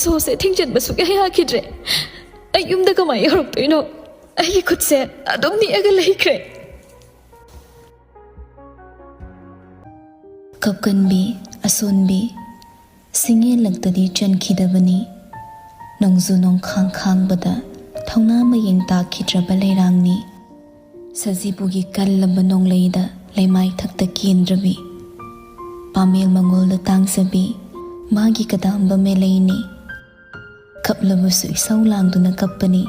ꯁꯣꯁꯦ ꯊꯤꯡꯖꯤꯟꯕ ꯁꯨꯛꯌꯥ ꯌꯥꯈꯤꯗ꯭ꯔꯦ꯫ ꯑꯩ ꯌꯨꯝꯗ ꯀꯃꯥꯏ ꯌꯧꯔꯛꯇꯣꯏꯅꯣ? ꯑꯩꯒꯤ ꯈꯨꯠꯁꯦ ꯑꯗꯨꯝ ꯅꯤꯛꯑꯒ ꯂꯩꯈ꯭ꯔꯦ꯫" ꯀꯞꯀꯟꯕꯤ, ꯑꯁꯣꯟꯕꯤ, ꯁꯤꯡꯌꯦꯜꯂꯛꯇꯗꯤ ꯆꯟꯈꯤꯗꯕꯅꯤ꯫ ꯅꯣꯡꯖꯨ ꯅꯣꯡꯈꯥꯡ ꯈꯥꯡꯕꯗ ꯊꯧꯅꯥ ꯃꯌꯦꯡ ꯇꯥꯈꯤꯗ꯭ꯔꯕ ꯂꯩꯔꯥꯡꯅꯤ꯫ ꯁꯖꯤꯕꯨꯒꯤ ꯀꯜꯂꯕ ꯅꯣꯡꯂꯩꯗ ꯂꯩꯃꯥꯏ ꯊꯛꯇ ꯀꯦꯟꯗ꯭ꯔꯕꯤ꯫ ꯄꯥꯃꯦꯜ ꯃꯉꯣꯜꯗ ꯇꯥꯡꯖꯕꯤ ꯃꯥꯒꯤ ꯀꯗꯥꯝꯕ ꯃꯦꯂꯩꯅꯤ꯫ ꯀꯞꯂꯕꯁꯨ ꯏꯁꯧ ꯂꯥꯡꯗꯨꯅ ꯀꯞꯄꯅꯤ꯫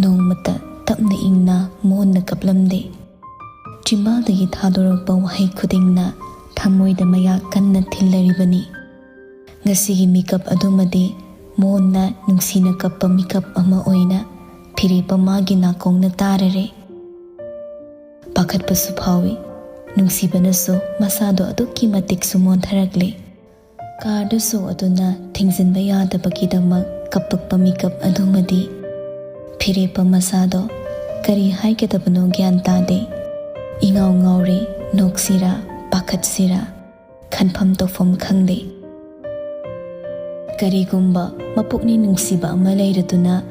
ꯅꯣꯡꯃꯇ ꯇꯞꯅ ꯏꯪꯅ ꯃꯣꯟꯅ ꯀꯞꯂꯝꯗꯦ꯫ ꯆꯤꯝꯕꯥꯜꯗꯒꯤ ꯊꯥꯗꯣꯔꯛꯄ ꯋꯥꯍꯩ ꯈꯨꯗꯤꯡꯅ ꯊꯃꯣꯏꯗ ꯃꯌꯥ ꯀꯟꯅ ꯊꯤꯜꯂꯔꯤꯕꯅꯤ꯫ ꯉꯁꯤꯒꯤ ꯃꯤꯀꯞ ꯑꯗꯨꯃꯗꯤ ꯃꯣꯟꯅ ꯅꯨꯡꯁꯤꯅ ꯀꯞꯄ ꯃꯤꯀꯞ ꯑꯃ ꯑꯣꯏꯅ ꯐꯤꯔꯦꯞꯄ ꯃꯥꯒꯤ ꯅꯥꯀꯣꯡꯅ ꯇꯥꯔꯔꯦ꯫ ꯄꯥꯈꯠꯄꯁꯨ ꯐꯥꯎꯏ꯫ ꯅꯨꯡꯁꯤꯕꯅꯁꯨ ꯃꯁꯥꯗꯣ ꯑꯗꯨꯛꯀꯤ ꯃꯇꯤꯛꯁꯨ ꯃꯣꯟꯊꯔꯛꯂꯦ꯫ ꯀꯥꯔꯗ ꯁꯣ ꯑꯗꯨꯅ ꯊꯤꯡꯖꯤꯟꯕ ꯌꯥꯗꯕꯒꯤꯗꯃꯛ ꯀꯞꯄꯛꯄ ꯃꯤꯀꯞ ꯑꯗꯨꯃꯗꯤ ꯐꯤꯔꯦꯞꯄ ꯃꯁꯥꯗꯣ ꯀꯔꯤ ꯍꯥꯏꯒꯗꯕꯅꯣ ꯒ꯭ꯌꯥꯟ ꯇꯥꯗꯦ꯫ ꯏꯉꯥꯎ ꯉꯥꯎꯔꯦ, ꯅꯣꯛꯁꯤꯔꯥ, ꯄꯥꯈꯠꯁꯤꯔꯥ, ꯈꯟꯐꯝ ꯇꯧꯐꯝ ꯈꯪꯗꯦ꯫ ꯀꯔꯤꯒꯨꯝꯕ ꯃꯄꯨꯛꯅꯤꯡ ꯅꯨꯡꯁꯤꯕ ꯑꯃ ꯂꯩꯔꯗꯨꯅ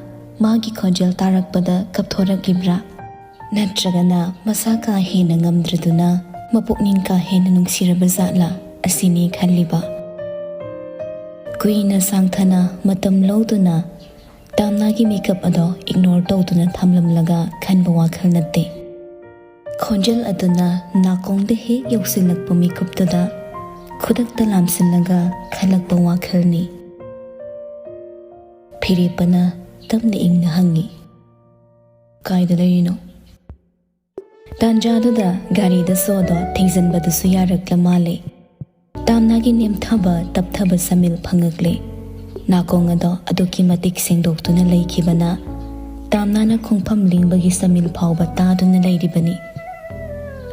ꯃꯥꯒꯤ ꯈꯣꯟꯖꯦꯜ ꯇꯥꯔꯛꯄꯗ ꯀꯞꯊꯣꯔꯛꯂꯤꯕ꯭ꯔꯥ? ꯅꯠꯇ꯭ꯔꯒꯅ ꯃꯁꯥ ꯀꯥ ꯍꯦꯟꯅ ꯉꯝꯗ꯭ꯔꯗꯨꯅ ꯃꯄꯨꯛꯅꯤꯡ ꯀꯥ ꯍꯦꯟꯅ ꯅꯨꯡꯁꯤꯔꯕ ꯖꯥꯠꯂꯥ ꯑꯁꯤꯅꯤ ꯈꯜꯂꯤꯕ꯫ ꯀꯨꯏꯅ ꯁꯥꯡꯊꯅ ꯃꯇꯝ ꯂꯧꯗꯨꯅ ꯇꯥꯝꯅꯥꯒꯤ ꯃꯤꯀꯞ ꯑꯗꯣ ꯏꯒꯅꯣꯔ ꯇꯧꯗꯨꯅ ꯊꯝꯂꯝꯂꯒ ꯈꯟꯕ ꯋꯥꯈꯜ ꯅꯠꯇꯦ꯫ ꯈꯣꯟꯖꯦꯜ ꯑꯗꯨꯅ ꯅꯥꯀꯣꯡꯗ ꯍꯦꯛ ꯌꯧꯁꯤꯜꯂꯛꯄ ꯃꯤꯀꯨꯞꯇꯨꯗ ꯈꯨꯗꯛꯇ ꯂꯥꯝꯁꯤꯜꯂꯒ ꯈꯜꯂꯛꯄ ꯋꯥꯈꯜꯅꯤ꯫ ꯐꯤꯔꯦꯞꯄꯅ ꯇꯞꯅ ꯏꯪꯅ ꯍꯪꯉꯤ, "ꯀꯥꯏꯗ ꯂꯩꯔꯤꯅꯣ?" ꯇꯥꯟꯖꯥꯗꯨꯗ ꯒꯥꯔꯤꯗ ꯁꯣꯗꯣ ꯊꯤꯡꯖꯤꯟꯕꯗꯨꯁꯨ ꯌꯥꯔꯛꯂ ꯃꯥꯜꯂꯦ꯫ ꯇꯥꯝꯅꯥꯒꯤ ꯅꯦꯝꯊꯕ ꯇꯞꯊꯕ ꯁꯃꯤꯜ ꯐꯪꯉꯛꯂꯦ꯫ ꯅꯥꯀꯣꯡ ꯑꯗꯣ ꯑꯗꯨꯛꯀꯤ ꯃꯇꯤꯛ ꯁꯦꯡꯗꯣꯛꯇꯨꯅ ꯂꯩꯈꯤꯕꯅ ꯇꯥꯝꯅꯥꯅ ꯈꯣꯡꯐꯝ ꯂꯤꯡꯕꯒꯤ ꯁꯃꯤꯜ ꯐꯥꯎꯕ ꯇꯥꯗꯨꯅ ꯂꯩꯔꯤꯕꯅꯤ꯫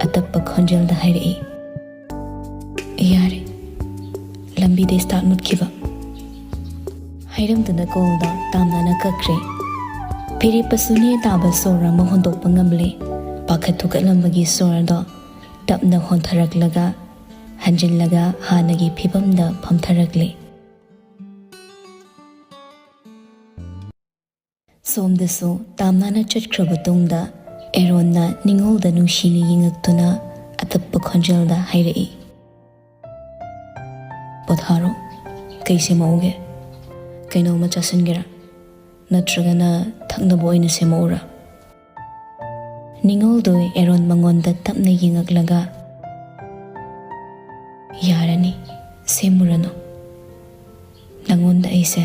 ꯑꯇꯞꯄ ꯈꯣꯟꯖꯦꯜꯗ ꯍꯥꯏꯔꯛꯏ, "ꯌꯥꯔꯦ, ꯂꯝꯕꯤꯗ ꯁ꯭ꯇꯥꯔꯠ ꯃꯨꯠꯈꯤꯕ"꯫ ꯍꯥꯏꯔꯝꯗꯅ ꯀꯣꯜꯗꯣ ꯇꯥꯝꯅꯥꯅ ꯀꯛꯈ꯭ꯔꯦ꯫ ꯐꯤꯔꯦꯞꯄꯁꯨ ꯅꯦ ꯇꯥꯕ ꯁꯣꯔ ꯑꯃ ꯍꯣꯟꯗꯣꯛꯄ ꯉꯝꯂꯦ꯫ ꯄꯥꯈꯠ ꯊꯨꯀꯠꯂꯝꯕꯒꯤ ꯁꯣꯔꯗꯣ ꯇꯞꯅ ꯍꯣꯟꯊꯔꯛꯂꯒ ꯍꯟꯖꯤꯜꯂꯒ ꯍꯥꯟꯅꯒꯤ ꯐꯤꯕꯝꯗ ꯐꯝꯊꯔꯛꯂꯦ꯫ ꯁꯣꯝꯗꯁꯨ ꯇꯥꯝꯅꯥꯅ ꯆꯠꯈ꯭ꯔꯕ ꯇꯨꯡꯗ ꯑꯦꯔꯣꯟꯅ ꯅꯤꯡꯉꯣꯜꯗ ꯅꯨꯡꯁꯤꯅ ꯌꯦꯡꯉꯛꯇꯨꯅ ꯑꯇꯞꯄ ꯈꯣꯟꯖꯦꯜꯗ ꯍꯥꯏꯔꯛꯏ, "ꯄꯣꯊꯥꯔꯣ, "ꯀꯩ ꯁꯦꯝꯃꯛꯎꯒꯦ? ꯀꯩꯅꯣꯝꯃ ꯆꯥꯁꯤꯟꯒꯦꯔꯥ? ꯅꯠꯇ꯭ꯔꯒꯅ ꯊꯛꯅꯕ ꯑꯣꯏꯅ ꯁꯦꯝꯃꯛꯎꯔꯥ?" ꯅꯤꯉꯣꯜꯗꯣ ꯑꯦꯔꯣꯟ ꯃꯉꯣꯟꯗ ꯇꯞꯅ ꯌꯦꯡꯉꯛꯂꯒ, "ꯌꯥꯔꯅꯤ, ꯁꯦꯝꯃꯨꯔꯅꯨ꯫ ꯅꯪꯉꯣꯟꯗ ꯑꯩꯁꯦ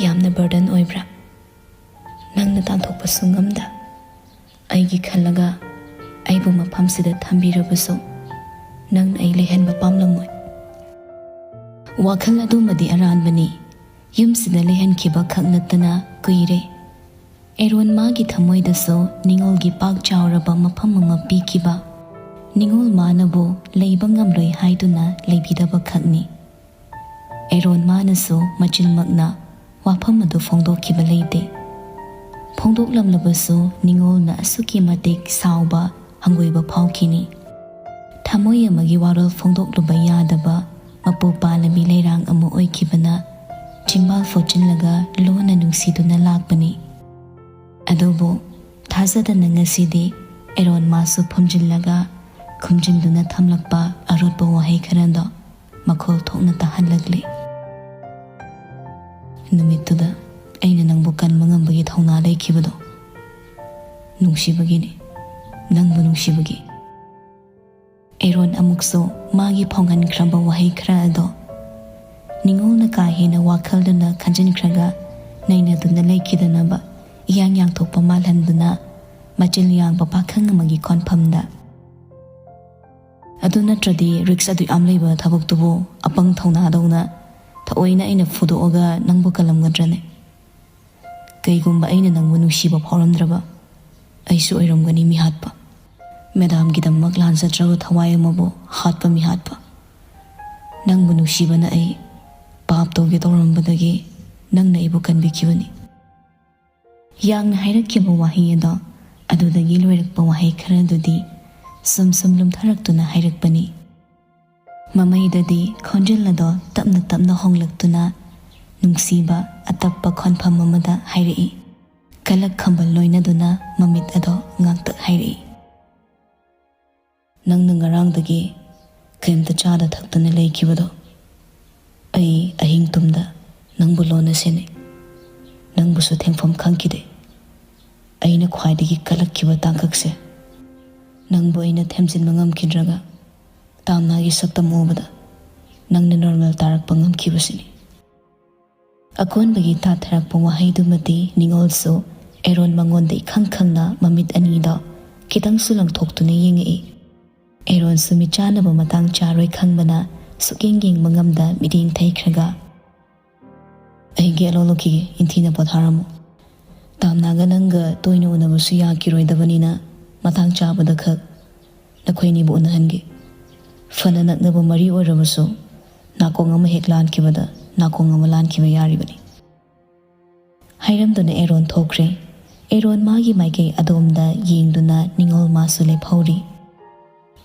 ꯌꯥꯝꯅ ꯕꯔꯗꯟ ꯑꯣꯏꯕ꯭ꯔꯥ? ꯅꯪꯅ ꯇꯥꯟꯊꯣꯛꯄꯁꯨ ꯉꯝꯗ, ꯑꯩꯒꯤ ꯈꯜꯂꯒ ꯑꯩꯕꯨ ꯃꯐꯝꯁꯤꯗ ꯊꯝꯕꯤꯔꯕꯁꯨ ꯅꯪꯅ ꯑꯩ ꯂꯩꯍꯟꯕ ꯄꯥꯝꯂꯝꯃꯣꯏ꯫ ꯋꯥꯈꯜ ꯑꯗꯨꯃꯗꯤ ꯑꯔꯥꯟꯕꯅꯤ꯫ ꯌꯨꯝꯁꯤꯗ ꯂꯩꯍꯟꯈꯤꯕ ꯈꯛ ꯅꯠꯇꯅ ꯀꯨꯏꯔꯦ꯫ ꯑꯦꯔꯣꯟ ꯃꯥꯒꯤ ꯊꯃꯣꯏꯗꯁꯨ ꯅꯤꯉꯣꯜꯒꯤ ꯄꯥꯛ ꯆꯥꯎꯔꯕ ꯃꯐꯝ ꯑꯃ ꯄꯤꯈꯤꯕ, ꯅꯤꯉꯣꯜ ꯃꯥꯅꯕꯨ ꯂꯩꯕ ꯉꯝꯂꯣꯏ ꯍꯥꯏꯗꯨꯅ ꯂꯩꯕꯤꯗꯕ ꯈꯛꯅꯤ꯫ ꯑꯦꯔꯣꯟ ꯃꯥꯅꯁꯨ ꯃꯆꯤꯟꯃꯛꯅ ꯋꯥꯐꯝ ꯑꯗꯨ ꯐꯣꯡꯗꯣꯛꯈꯤꯕ ꯂꯩꯇꯦ꯫ ꯐꯣꯡꯗꯣꯛꯂꯝꯂꯕꯁꯨ ꯅꯤꯉꯣꯜꯅ ꯑꯁꯨꯛꯀꯤ ꯃꯇꯤꯛ ꯁꯥꯎꯕ, ꯍꯪꯒꯣꯏꯕ ꯐꯥꯎꯈꯤꯅꯤ꯫ ꯊꯃꯣꯏ ꯑꯃꯒꯤ ꯋꯥꯔꯣꯜ ꯐꯣꯡꯗꯣꯛꯂꯨꯕ ꯌꯥꯗꯕ ꯃꯄꯨ ꯄꯥꯜꯂꯕꯤ ꯂꯩꯔꯥꯡ ꯑꯃ ꯑꯣꯏꯈꯤꯕꯅ ꯆꯤꯝꯕꯥꯜ ꯐꯣꯠꯆꯤꯜꯂꯒ ꯂꯣꯟꯅ ꯅꯨꯡꯁꯤꯗꯨꯅ ꯂꯥꯛꯄꯅꯤ꯫ ꯑꯗꯨꯕꯨ ꯊꯥꯖꯗꯅ ꯉꯁꯤꯗꯤ ꯑꯦꯔꯣꯟ ꯃꯥꯁꯨ ꯐꯨꯝꯖꯤꯜꯂꯒ ꯈꯨꯝꯖꯤꯟꯗꯨꯅ ꯊꯝꯂꯛꯄ ꯑꯔꯣꯠꯄ ꯋꯥꯍꯩ ꯈꯔꯗꯣ ꯃꯈꯣꯜ ꯊꯣꯛꯅ ꯇꯥꯍꯜꯂꯛꯂꯤ꯫ "ꯅꯨꯃꯤꯠꯇꯨꯗ ꯑꯩꯅ ꯅꯪꯕꯨ ꯀꯟꯕ ꯉꯝꯕꯒꯤ ꯊꯧꯅꯥ ꯂꯩꯈꯤꯕꯗꯣ ꯅꯨꯡꯁꯤꯕꯒꯤꯅꯤ, ꯅꯪꯕꯨ ꯅꯨꯡꯁꯤꯕꯒꯤ꯫" ꯑꯦꯔꯣꯟ ꯑꯃꯨꯛꯁꯨ ꯃꯥꯒꯤ ꯐꯥꯎꯍꯟꯈ꯭ꯔꯕ ꯋꯥꯍꯩ ꯈꯔ ꯑꯗꯣ ꯅꯤꯉꯣꯜꯅ ꯀꯥ ꯍꯦꯟꯅ ꯋꯥꯈꯜꯗꯨꯅ ꯈꯟꯖꯤꯟꯈ꯭ꯔꯒ ꯅꯩꯅꯗꯨꯅ ꯂꯩꯈꯤꯗꯅꯕ ꯏꯌꯥꯡ ꯌꯥꯡꯊꯣꯛꯄ ꯃꯥꯜꯍꯟꯗꯨꯅ ꯃꯆꯤꯜ ꯌꯥꯡꯕ ꯄꯥꯈꯪ ꯑꯃꯒꯤ ꯈꯣꯟꯐꯝꯗ, "ꯑꯗꯨ ꯅꯠꯇ꯭ꯔꯗꯤ ꯔꯤꯛꯁ ꯑꯗꯨ ꯌꯥꯝ ꯂꯩꯕ ꯊꯕꯛꯇꯨꯕꯨ ꯑꯄꯪ ꯊꯧꯅꯥꯗꯧꯅ ꯊꯑꯣꯏꯅ ꯑꯩꯅ ꯐꯨꯗꯣꯛꯑꯒ ꯅꯪꯕꯨ ꯀꯜꯂꯝꯒꯗ꯭ꯔꯅꯦ? ꯀꯩꯒꯨꯝꯕ ꯑꯩꯅ ꯅꯪꯕꯨ ꯅꯨꯡꯁꯤꯕ ꯐꯥꯎꯔꯝꯗ꯭ꯔꯕ, ꯑꯩꯁꯨ ꯑꯣꯏꯔꯝꯒꯅꯤ ꯃꯤꯍꯥꯠꯄ꯫ ꯃꯦꯗꯥꯝꯒꯤꯗꯃꯛ ꯂꯥꯟꯖꯗ꯭ꯔꯕ ꯊꯋꯥꯏ ꯑꯃꯕꯨ ꯍꯥꯠꯄ ꯃꯤꯍꯥꯠꯄ꯫ ꯅꯪꯕꯨ ꯅꯨꯡꯁꯤꯕꯅ ꯑꯩ ꯄꯥꯞ ꯇꯧꯒꯦ ꯇꯧꯔꯝꯕꯗꯒꯤ ꯅꯪꯅ ꯑꯩꯕꯨ ꯀꯟꯕꯤꯈꯤꯕꯅꯤ꯫" ꯌꯥꯡꯅ ꯍꯥꯏꯔꯛꯈꯤꯕ ꯋꯥꯍꯩ ꯑꯗꯣ ꯑꯗꯨꯗꯒꯤ ꯂꯣꯏꯔꯛꯄ ꯋꯥꯍꯩ ꯈꯔꯗꯨꯗꯤ ꯁꯨꯝ ꯁꯨꯝ ꯂꯨꯝꯊꯔꯛꯇꯨꯅ ꯍꯥꯏꯔꯛꯄꯅꯤ꯫ ꯃꯃꯩꯗꯗꯤ ꯈꯣꯟꯖꯦꯜ ꯑꯗꯣ ꯇꯞꯅ ꯇꯞꯅ ꯍꯣꯡꯂꯛꯇꯨꯅ ꯅꯨꯡꯁꯤꯕ ꯑꯇꯞꯄ ꯈꯣꯟꯐꯝ ꯑꯃꯗ ꯍꯥꯏꯔꯛꯏ꯫ ꯀꯂꯛ ꯈꯝꯕꯜ ꯂꯣꯏꯅꯗꯨꯅ ꯃꯃꯤꯠ ꯑꯗꯣ ꯉꯥꯡꯇꯛ ꯍꯥꯏꯔꯛꯏ꯫ "ꯅꯪꯅ ꯉꯔꯥꯡꯗꯒꯤ ꯀꯔꯤꯝꯇ ꯆꯥꯗ ꯊꯛꯇꯅ ꯂꯩꯈꯤꯕꯗꯣ ꯑꯩ ꯑꯍꯤꯡ ꯇꯨꯝꯗ ꯅꯪꯕꯨ ꯂꯣꯟꯅ ꯁꯦꯟꯅꯩ꯫ ꯅꯪꯕꯨꯁꯨ ꯊꯦꯡꯐꯝ ꯈꯪꯈꯤꯗꯦ꯫ ꯑꯩꯅ ꯈ꯭ꯋꯥꯏꯗꯒꯤ ꯀꯜꯂꯛꯈꯤꯕ ꯇꯥꯡꯀꯛꯁꯦ, ꯅꯪꯕꯨ ꯑꯩꯅ ꯊꯦꯝꯖꯤꯟꯕ ꯉꯝꯈꯤꯗ꯭ꯔꯒ, ꯇꯥꯝꯅꯥꯒꯤ ꯁꯛꯇꯝ ꯎꯕꯗ ꯅꯪꯅ ꯅꯣꯔꯃꯦꯜ ꯇꯥꯔꯛꯄ ꯉꯝꯈꯤꯕꯁꯤꯅꯤ꯫ ꯑꯀꯣꯟꯕꯒꯤ ꯊꯥꯊꯔꯛꯄ ꯋꯥꯍꯩꯗꯨꯃꯗꯤ ꯅꯤꯉꯣꯜꯁꯨ ꯑꯦꯔꯣꯟ ꯃꯉꯣꯟꯗ ꯏꯈꯪ ꯈꯪꯅ ꯃꯃꯤꯠ ꯑꯅꯤꯗꯣ ꯈꯤꯇꯪꯁꯨ ꯂꯪꯊꯣꯛꯇꯨꯅ ꯌꯦꯡꯉꯛꯏ꯫ ꯑꯦꯔꯣꯟꯁꯨ ꯃꯤꯠꯆꯥꯟꯅꯕ ꯃꯇꯥꯡ ꯆꯥꯔꯣꯏ ꯈꯪꯕꯅ ꯁꯨꯛꯌꯦꯡ ꯌꯦꯡꯕ ꯉꯝꯗ ꯃꯤꯠꯌꯦꯡ ꯊꯩꯈ꯭ꯔꯒ, "ꯑꯩ ꯒꯦꯠ ꯂꯣꯜꯂꯨꯈꯤꯒꯦ, ꯏꯟꯊꯤꯅ ꯄꯣꯊꯥꯔꯝꯃꯨ꯫ ꯇꯥꯝꯅꯥꯒ ꯅꯪꯒ ꯇꯣꯏꯅ ꯎꯅꯕꯁꯨ ꯌꯥꯈꯤꯔꯣꯏꯗꯕꯅꯤꯅ, ꯃꯇꯥꯡ ꯆꯥꯕꯗ ꯈꯛ ꯅꯈꯣꯏꯅꯤꯕꯨ ꯎꯅꯍꯟꯒꯦ꯫ ꯐꯅ ꯅꯛꯅꯕ ꯃꯔꯤ ꯑꯣꯏꯔꯕꯁꯨ, ꯅꯥꯀꯣꯡ ꯑꯃ ꯍꯦꯛ ꯂꯥꯟꯈꯤꯕꯗ ꯅꯥꯀꯣꯡ ꯑꯃ ꯂꯥꯟꯈꯤꯕ ꯌꯥꯔꯤꯕꯅꯤ"꯫ ꯍꯥꯏꯔꯝꯗꯨꯅ ꯑꯦꯔꯣꯟ ꯊꯣꯛꯈ꯭ꯔꯦ꯫ ꯑꯦꯔꯣꯟ ꯃꯥꯒꯤ ꯃꯥꯏꯀꯩ ꯑꯗꯣꯝꯗ ꯌꯦꯡꯗꯨꯅ ꯅꯤꯉꯣꯜ ꯃꯥꯁꯨ ꯂꯦꯞꯍꯧꯔꯤ꯫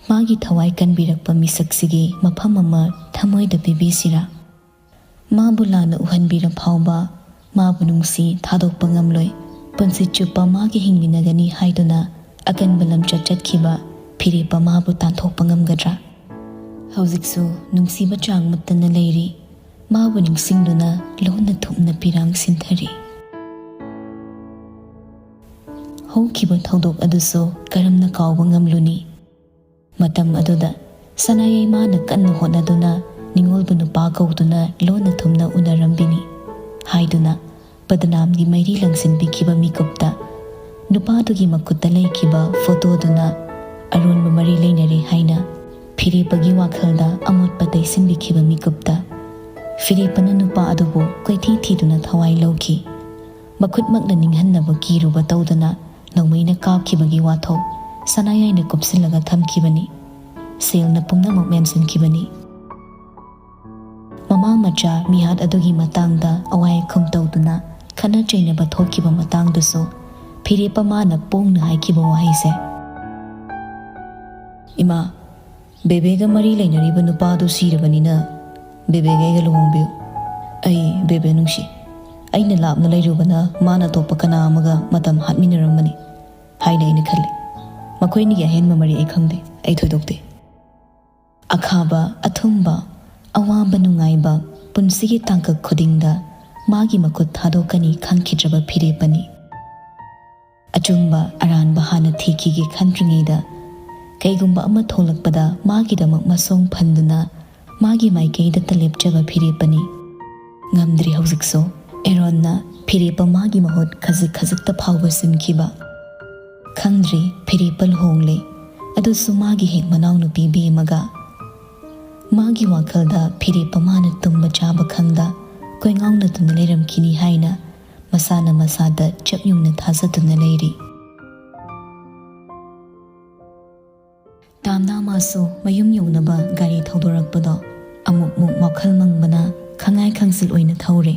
ꯃꯥꯒꯤ ꯊꯋꯥꯏ ꯀꯟꯕꯤꯔꯛꯄ ꯃꯤꯁꯛꯁꯤꯒꯤ ꯃꯐꯝ ꯑꯃ ꯊꯃꯣꯏꯗ ꯄꯤꯕꯤꯁꯤꯔꯥ? ꯃꯥꯕꯨ ꯂꯥꯟꯅ ꯎꯍꯟꯕꯤꯔ ꯐꯥꯎꯕ ꯃꯥꯕꯨ ꯅꯨꯡꯁꯤ ꯊꯥꯗꯣꯛꯄ ꯉꯝꯂꯣꯏ꯫ ꯄꯨꯟꯁꯤ ꯆꯨꯞꯄ ꯃꯥꯒꯤ ꯍꯤꯡꯃꯤꯟꯅꯒꯅꯤ ꯍꯥꯏꯗꯨꯅ ꯑꯀꯟꯕ ꯂꯝꯆꯠ ꯆꯠꯈꯤꯕ ꯐꯤꯔꯦꯞꯄ ꯃꯥꯕꯨ ꯇꯥꯟꯊꯣꯛꯄ ꯉꯝꯒꯗ꯭ꯔꯥ? ꯍꯧꯖꯤꯛꯁꯨ ꯅꯨꯡꯁꯤꯕ ꯆꯥꯡ ꯃꯨꯠꯇꯅ ꯂꯩꯔꯤ꯫ ꯃꯥꯕꯨ ꯅꯤꯡꯁꯤꯡꯗꯨꯅ ꯂꯣꯟꯅ ꯊꯨꯞꯅ ꯄꯤꯔꯥꯡ ꯁꯤꯟꯊꯔꯤ꯫ ꯍꯧꯈꯤꯕ ꯊꯧꯗꯣꯛ ꯑꯗꯨꯁꯨ ꯀꯔꯝꯅ ꯀꯥꯎꯕ ꯉꯝꯂꯨꯅꯤ? ꯃꯇꯝ ꯑꯗꯨꯗ ꯁꯅꯥꯌꯥꯏꯃꯅ ꯀꯟꯅ ꯍꯣꯠꯅꯗꯨꯅ ꯅꯤꯉꯣꯜꯕꯨ ꯅꯨꯄꯥ ꯀꯧꯗꯨꯅ ꯂꯣꯟꯅ ꯊꯨꯝꯅ ꯎꯅꯔꯝꯕꯤꯅꯤ ꯍꯥꯏꯗꯨꯅ ꯕꯗꯅꯥꯝꯒꯤ ꯃꯩꯔꯤ ꯂꯪꯁꯤꯟꯕꯤꯈꯤꯕ ꯃꯤꯀꯨꯞꯇ, ꯅꯨꯄꯥꯗꯨꯒꯤ ꯃꯈꯨꯠꯇ ꯂꯩꯈꯤꯕ ꯐꯣꯇꯣꯗꯨꯅ ꯑꯔꯣꯟꯕ ꯃꯔꯤ ꯂꯩꯅꯔꯦ ꯍꯥꯏꯅ ꯐꯤꯔꯦꯞꯄꯒꯤ ꯋꯥꯈꯜꯗ ꯑꯃꯣꯠꯄ ꯇꯩꯁꯤꯟꯕꯤꯈꯤꯕ ꯃꯤꯀꯨꯞꯇ, ꯐꯤꯔꯦꯞꯄꯅ ꯅꯨꯄꯥ ꯑꯗꯨꯕꯨ ꯀꯣꯏꯊꯤ ꯊꯤꯗꯨꯅ ꯊꯋꯥꯏ ꯂꯧꯈꯤ꯫ ꯃꯈꯨꯠꯃꯛꯅ ꯅꯤꯡꯍꯟꯅꯕ ꯀꯤꯔꯨꯕ ꯇꯧꯗꯅ ꯅꯣꯡꯃꯩꯅ ꯀꯥꯞꯈꯤꯕꯒꯤ ꯋꯥꯊꯣꯛ ꯁꯅꯥꯌꯥꯏꯅ ꯀꯨꯞꯁꯤꯜꯂꯒ ꯊꯝꯈꯤꯕꯅꯤ꯫ ꯁꯦꯜꯅ ꯄꯨꯝꯅꯃꯛ ꯃꯦꯟꯁꯤꯟꯈꯤꯕꯅꯤ꯫ ꯃꯃꯥ ꯃꯆꯥ ꯃꯤꯍꯥꯠ ꯑꯗꯨꯒꯤ ꯃꯇꯥꯡꯗ ꯑꯋꯥꯏ ꯑꯈꯨꯝ ꯇꯧꯗꯨꯅ ꯈꯠꯅ ꯆꯩꯅꯕ ꯊꯣꯛꯈꯤꯕ ꯃꯇꯥꯡꯗꯨꯁꯨ ꯐꯤꯔꯦꯞꯄ ꯃꯥꯅ ꯄꯣꯡꯅ ꯍꯥꯏꯈꯤꯕ ꯋꯥꯍꯩꯁꯦ, "ꯏꯃꯥ, ꯕꯦꯕꯦꯒ ꯃꯔꯤ ꯂꯩꯅꯔꯤꯕ ꯅꯨꯄꯥꯗꯨ ꯁꯤꯔꯕꯅꯤꯅ ꯕꯦꯕꯦꯒ ꯑꯩꯒ ꯂꯨꯍꯣꯡꯕꯤꯌꯨ꯫ ꯑꯩ ꯕꯦꯕꯦ ꯅꯨꯡꯁꯤ꯫ ꯑꯩꯅ ꯂꯥꯞꯅ ꯂꯩꯔꯨꯕꯅ ꯃꯥꯅ ꯑꯇꯣꯞꯄ ꯀꯅꯥ ꯑꯃꯒ ꯃꯇꯝ ꯍꯥꯠꯃꯤꯟꯅꯔꯝꯃꯅꯤ ꯍꯥꯏꯅ ꯑꯩꯅ ꯈꯜꯂꯤ꯫ ꯃꯈꯣꯏꯅꯤꯒꯤ ꯑꯍꯦꯟꯕ ꯃꯔꯤ ꯑꯩ ꯈꯪꯗꯦ, ꯑꯩ ꯊꯣꯏꯗꯣꯛꯇꯦ"꯫ ꯑꯈꯥꯕ, ꯑꯊꯨꯝꯕ, ꯑꯋꯥꯕ ꯅꯨꯡꯉꯥꯏꯕ, ꯄꯨꯟꯁꯤꯒꯤ ꯇꯥꯡꯀꯛ ꯈꯨꯗꯤꯡꯗ ꯃꯥꯒꯤ ꯃꯈꯨꯠ ꯊꯥꯗꯣꯛꯀꯅꯤ ꯈꯪꯈꯤꯗ꯭ꯔꯕ ꯐꯤꯔꯦꯞꯄꯅꯤ꯫ ꯑꯆꯨꯝꯕ ꯑꯔꯥꯟꯕ ꯍꯥꯟꯅ ꯊꯤꯈꯤꯒꯦ ꯈꯟꯗ꯭ꯔꯤꯉꯩꯗ, ꯀꯩꯒꯨꯝꯕ ꯑꯃ ꯊꯣꯛꯂꯛꯄꯗ ꯃꯥꯒꯤꯗꯃꯛ ꯃꯁꯣꯡ ꯐꯟꯗꯨꯅ ꯃꯥꯒꯤ ꯃꯥꯏꯀꯩꯗꯇ ꯂꯦꯞꯆꯕ ꯐꯤꯔꯦꯞꯄꯅꯤ꯫ ꯉꯝꯗ꯭ꯔꯤ ꯍꯧꯖꯤꯛꯁꯨ꯫ ꯑꯦꯔꯣꯟꯅ ꯐꯤꯔꯦꯞꯄ ꯃꯥꯒꯤ ꯃꯍꯨꯠ ꯈꯖꯤꯛ ꯈꯖꯤꯛꯇ ꯐꯥꯎꯕ ꯁꯤꯟꯈꯤꯕ꯫ ꯈꯪꯗ꯭ꯔꯤ ꯐꯤꯔꯦꯞꯄ ꯂꯨꯍꯣꯡꯂꯦ, ꯑꯗꯨꯁꯨ ꯃꯥꯒꯤ ꯍꯦꯛ ꯃꯅꯥꯎꯅꯨꯄꯤ ꯕꯦꯝꯃꯒ꯫ ꯃꯥꯒꯤ ꯋꯥꯈꯜꯗ ꯐꯤꯔꯦꯞꯄ ꯃꯥꯅ ꯇꯨꯝꯕ ꯆꯥꯕ ꯈꯪꯗ ꯀꯣꯏꯉꯥꯎꯅꯗꯨꯅ ꯂꯩꯔꯝꯈꯤꯅꯤ ꯍꯥꯏꯅ ꯃꯁꯥꯅ ꯃꯁꯥꯗ ꯆꯞ ꯌꯨꯡꯅ ꯊꯥꯖꯗꯨꯅ ꯂꯩꯔꯤ꯫ ꯇꯥꯝꯅꯥ ꯃꯥꯁꯨ ꯃꯌꯨꯝ ꯌꯧꯅꯕ ꯒꯥꯔꯤ ꯊꯧꯗꯣꯔꯛꯄꯗꯣ ꯑꯃꯨꯛ ꯃꯨꯛ ꯋꯥꯈꯜ ꯃꯪꯕꯅ ꯈꯪꯉꯥꯏ ꯈꯪꯁꯤꯜ ꯑꯣꯏꯅ ꯊꯧꯔꯦ꯫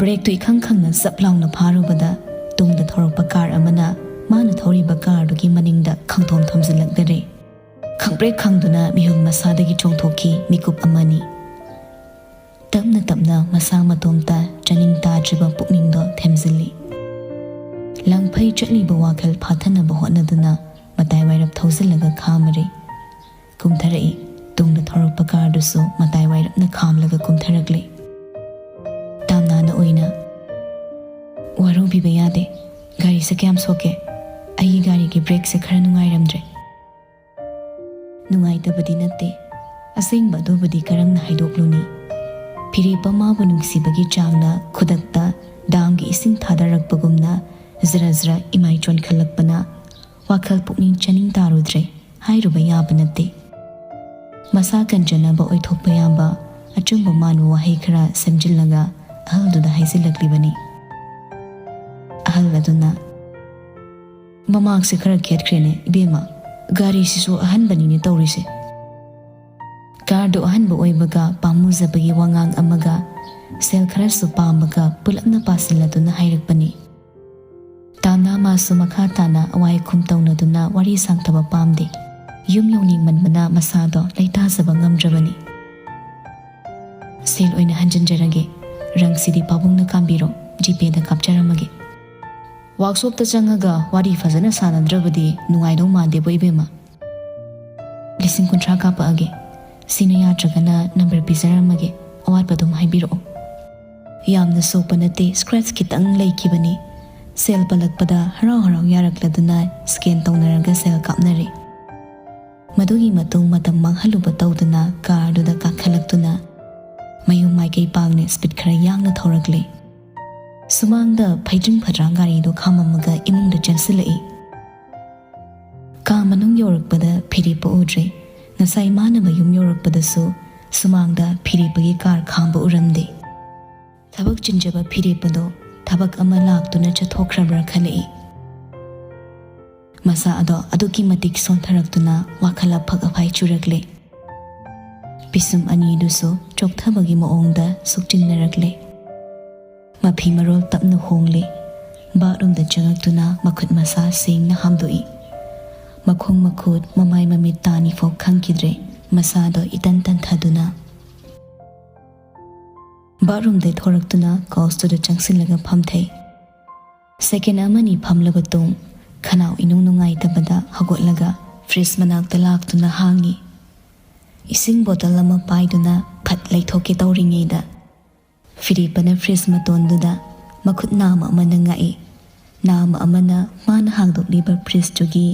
ꯕ꯭ꯔꯦꯛꯇꯨ ꯏꯈꯪ ꯈꯪꯅ ꯆꯞ ꯂꯥꯎꯅ ꯐꯥꯔꯨꯕꯗ ꯇꯨꯡꯗ ꯊꯧꯔꯛꯄ ꯀꯥꯔ ꯑꯃꯅ ꯃꯥꯅ ꯊꯧꯔꯤꯕ ꯀꯥꯔꯗꯨꯒꯤ ꯃꯅꯤꯡꯗ ꯈꯪꯊꯣꯝ ꯊꯣꯝꯖꯤꯜꯂꯛꯇꯔꯦ꯫ ꯈꯪꯄ꯭ꯔꯦꯛ ꯈꯪꯗꯨꯅ ꯃꯤꯍꯨꯟ ꯃꯁꯥꯗꯒꯤ ꯆꯣꯡꯊꯣꯛꯈꯤ ꯃꯤꯀꯨꯞ ꯑꯃꯅꯤ꯫ ꯇꯞꯅ ꯇꯞꯅ ꯃꯁꯥ ꯃꯇꯣꯝꯇ ꯆꯥꯅꯤꯡ ꯇꯥꯗ꯭ꯔꯤꯕ ꯄꯨꯛꯅꯤꯡꯗꯣ ꯊꯦꯝꯖꯤꯜꯂꯤ꯫ ꯂꯪꯐꯩ ꯆꯠꯂꯤꯕ ꯋꯥꯈꯜ ꯐꯥꯊꯅꯕ ꯍꯣꯠꯅꯗꯨꯅ ꯃꯇꯥꯏ ꯋꯥꯏꯔꯞ ꯊꯧꯖꯤꯜꯂꯒ ꯈꯥꯝꯃꯔꯦ꯫ ꯀꯨꯝꯊꯔꯛꯏ꯫ ꯇꯨꯡꯗ ꯊꯧꯔꯛꯄ ꯀꯥꯔꯗꯨꯁꯨ ꯃꯇꯥꯏ ꯋꯥꯏꯔꯞꯅ ꯈꯥꯝꯂꯒ ꯀꯨꯝꯊꯔꯛꯂꯦ꯫ ꯇꯥꯝꯅꯥꯅ ꯑꯣꯏꯅ, "ꯋꯥꯔꯧꯕꯤꯕ ꯌꯥꯗꯦ, ꯒꯥꯔꯤꯁꯦ ꯀꯌꯥꯝ ꯁꯣꯛꯀꯦ? ꯑꯩꯒꯤ ꯒꯥꯔꯤꯒꯤ ꯕ꯭ꯔꯦꯛꯁꯦ ꯈꯔ ꯅꯨꯡꯉꯥꯏꯔꯝꯗ꯭ꯔꯦ꯫" ꯅꯨꯡꯉꯥꯏꯇꯕꯗꯤ ꯅꯠꯇꯦ, ꯑꯁꯦꯡꯕ ꯑꯗꯨꯕꯨꯗꯤ ꯀꯔꯝꯅ ꯍꯥꯏꯗꯣꯛꯂꯨꯅꯤ? ꯐꯤꯔꯦꯞꯄ ꯃꯥꯕꯨ ꯅꯨꯡꯁꯤꯕꯒꯤ ꯆꯥꯡꯅ ꯈꯨꯗꯛꯇ ꯗꯥꯝꯒꯤ ꯏꯁꯤꯡ ꯊꯥꯗꯔꯛꯄꯒꯨꯝꯅ ꯖꯔ ꯖꯔ ꯏꯃꯥꯏ ꯆꯣꯟꯈꯠꯂꯛꯄꯅ ꯋꯥꯈꯜ ꯄꯨꯛꯅꯤꯡ ꯆꯥꯅꯤꯡ ꯇꯥꯔꯨꯗ꯭ꯔꯦ꯫ ꯍꯥꯏꯔꯨꯕ ꯌꯥꯕ ꯅꯠꯇꯦ꯫ ꯃꯁꯥ ꯀꯟꯖꯅꯕ ꯑꯣꯏꯊꯣꯛꯄ ꯌꯥꯕ ꯑꯆꯨꯝꯕ ꯃꯥꯟꯕ ꯋꯥꯍꯩ ꯈꯔ ꯁꯦꯝꯖꯤꯜꯂꯒ ꯑꯍꯜꯗꯨꯗ ꯍꯥꯏꯖꯤꯜꯂꯛꯂꯤꯕꯅꯤ꯫ ꯑꯍꯜ ꯑꯗꯨꯅ, "ꯃꯃꯥꯡꯁꯦ ꯈꯔ ꯈꯦꯠꯈ꯭ꯔꯦꯅꯦ ꯏꯕꯦꯝꯃ, ꯒꯥꯔꯤꯁꯤꯁꯨ ꯑꯍꯟꯕꯅꯤꯅꯦ ꯇꯧꯔꯤꯁꯦ꯫" ꯀꯥꯔꯗꯨ ꯑꯍꯟꯕ ꯑꯣꯏꯕꯒ ꯄꯥꯝꯃꯨꯖꯕꯒꯤ ꯋꯥꯉꯥꯡ ꯑꯃꯒ ꯁꯦꯜ ꯈꯔꯁꯨ ꯄꯥꯝꯕꯒ ꯄꯨꯂꯞꯅ ꯄꯥꯁꯤꯜꯂꯗꯨꯅ ꯍꯥꯏꯔꯛꯄꯅꯤ꯫ ꯇꯥꯝꯅꯥ ꯃꯥꯁꯨ ꯃꯈꯥ ꯇꯥꯅ ꯑꯋꯥꯏ ꯈꯨꯝ ꯇꯧꯅꯗꯨꯅ ꯋꯥꯔꯤ ꯁꯥꯡꯊꯕ ꯄꯥꯝꯗꯦ꯫ ꯌꯨꯝ ꯌꯧꯅꯤꯡꯃꯟꯕꯅ ꯃꯁꯥꯗꯣ ꯂꯩꯇꯥꯖꯕ ꯉꯝꯗ꯭ꯔꯕꯅꯤ꯫ "ꯁꯦꯜ ꯑꯣꯏꯅ ꯍꯟꯖꯤꯟꯖꯔꯒꯦ꯫ ꯔꯪꯁꯤꯗꯤ ꯄꯥꯕꯨꯡꯅ ꯀꯥꯝꯕꯤꯔꯣ, ꯖꯤꯄꯦꯗ ꯀꯥꯞꯆꯔꯝꯃꯒꯦ꯫" "ꯋꯥꯛꯁꯣꯞꯇ ꯆꯪꯉꯒ ꯋꯥꯔꯤ ꯐꯖꯅ ꯁꯥꯟꯅꯗ꯭ꯔꯕꯗꯤ ꯅꯨꯡꯉꯥꯏꯗꯧ ꯃꯥꯟꯗꯦꯕꯣ ꯏꯕꯦꯝꯃ꯫" "ꯂꯤꯁꯤꯡ ꯀꯨꯟꯊ꯭ꯔꯥ ꯀꯥꯞꯄꯛꯑꯒꯦ꯫ ꯁꯤꯅ ꯌꯥꯗ꯭ꯔꯒꯅ ꯅꯝꯕꯔ ꯄꯤꯖꯔꯝꯃꯒꯦ꯫ ꯑꯋꯥꯠꯄ ꯑꯗꯨꯝ ꯍꯥꯏꯕꯤꯔꯛꯑꯣ꯫ "ꯌꯥꯝꯅ ꯁꯣꯛꯄ ꯅꯠꯇꯦ, scratch ꯈꯤꯇꯪ ꯂꯩꯈꯤꯕꯅꯤ"꯫ ꯁꯦꯜ ꯄꯜꯂꯛꯄꯗ ꯍꯔꯥꯎ ꯍꯔꯥꯎ ꯌꯥꯔꯛꯂꯗꯨꯅ scan ꯇꯧꯅꯔꯒ ꯁꯦꯜ ꯀꯥꯞꯅꯔꯦ꯫ ꯃꯗꯨꯒꯤ ꯃꯇꯨꯡ ꯃꯇꯝ ꯃꯥꯡꯍꯜꯂꯨꯕ ꯇꯧꯗꯅ car ꯑꯗꯨꯗ ꯀꯥꯈꯠꯂꯛꯇꯨꯅ ꯃꯌꯨꯝ ꯃꯥꯏꯀꯩ ꯄꯥꯡꯅ speed ꯈꯔ ꯌꯥꯡꯅ ꯊꯧꯔꯛꯂꯦ꯫ ꯁꯨꯃꯥꯡꯗ ꯐꯩꯖꯤꯡ ꯐꯗ꯭ꯔꯥꯡ ꯒꯥꯔꯤꯗꯨ ꯈꯥꯝꯃꯝꯃꯒ ꯏꯃꯨꯡꯗ ꯆꯪꯁꯤꯜꯂꯛꯏ꯫ ꯀꯥ ꯃꯅꯨꯡ ꯌꯧꯔꯛꯄꯗ ꯐꯤꯔꯦꯞꯄ ꯎꯗ꯭ꯔꯦ꯫ ꯉꯁꯥꯏ ꯃꯥꯅ ꯃꯌꯨꯝ ꯌꯧꯔꯛꯄꯗꯁꯨ ꯁꯨꯃꯥꯡꯗ ꯐꯤꯔꯦꯞꯄꯒꯤ car ꯈꯥꯝꯕ ꯎꯔꯝꯗꯦ꯫ ꯊꯕꯛ ꯆꯤꯟꯖꯕ ꯐꯤꯔꯦꯞꯄꯗꯣ ꯊꯕꯛ ꯑꯃ ꯂꯥꯛꯇꯨꯅ ꯆꯠꯊꯣꯛꯈ꯭ꯔꯕ꯭ꯔꯥ ꯈꯜꯂꯛꯏ꯫ ꯃꯁꯥ ꯑꯗꯣ ꯑꯗꯨꯛꯀꯤ ꯃꯇꯤꯛ ꯁꯣꯟꯊꯔꯛꯇꯨꯅ ꯋꯥꯈꯜ ꯑꯐꯛ ꯑꯐꯥꯏ ꯆꯨꯔꯛꯂꯦ꯫ ꯄꯤꯁꯨꯝ ꯑꯅꯤꯗꯨꯁꯨ ꯆꯣꯛꯊꯕꯒꯤ ꯃꯑꯣꯡꯗ ꯁꯨꯛꯆꯤꯟꯅꯔꯛꯂꯦ꯫ ꯃꯐꯤ ꯃꯔꯣꯜ ꯇꯞꯅ ꯍꯣꯡꯂꯦ꯫ Bathroomꯗ ꯆꯪꯉꯛꯇꯨꯅ ꯃꯈꯨꯠ ꯃꯁꯥ ꯁꯦꯡꯅ ꯍꯥꯝꯗꯣꯛꯏ꯫ ꯃꯈꯣꯡ ꯃꯈꯨꯠ, ꯃꯃꯥꯏ ꯃꯃꯤꯠ ꯇꯥꯅꯤꯐꯥꯎ ꯈꯪꯈꯤꯗ꯭ꯔꯦ꯫ ꯃꯁꯥꯗꯣ ꯏꯇꯟ ꯇꯟꯊꯗꯨꯅ bathroomꯗꯩ ꯊꯣꯔꯛꯇꯨꯅ couchꯇꯨꯗ ꯆꯪꯁꯤꯜꯂꯒ ꯐꯝꯊꯩ꯫ Second ꯑꯃꯅꯤ ꯐꯝꯂꯕ ꯇꯨꯡ ꯈꯅꯥꯎ ꯏꯅꯨꯡ ꯅꯨꯡꯉꯥꯏꯇꯕꯗ ꯍꯧꯒꯠꯂꯒ fridge ꯃꯅꯥꯛꯇ ꯂꯥꯛꯇꯨꯅ ꯍꯥꯡꯉꯤ꯫ ꯏꯁꯤꯡ bottle ꯑꯃ ꯄꯥꯏꯗꯨꯅ ꯐꯠ ꯂꯩꯊꯣꯛꯀꯦ ꯇꯧꯔꯤꯉꯩꯗ ꯐꯤꯔꯦꯞꯄꯅ fridge ꯃꯇꯣꯟꯗꯨꯗ ꯃꯈꯨꯠ ꯅꯥꯝꯃ ꯑꯃꯅ ꯉꯥꯛꯏ꯫ ꯅꯥꯝꯃ ꯑꯃꯅ ꯃꯥꯅ ꯍꯥꯡꯗꯣꯛꯂꯤꯕ fridgeꯇꯨꯒꯤ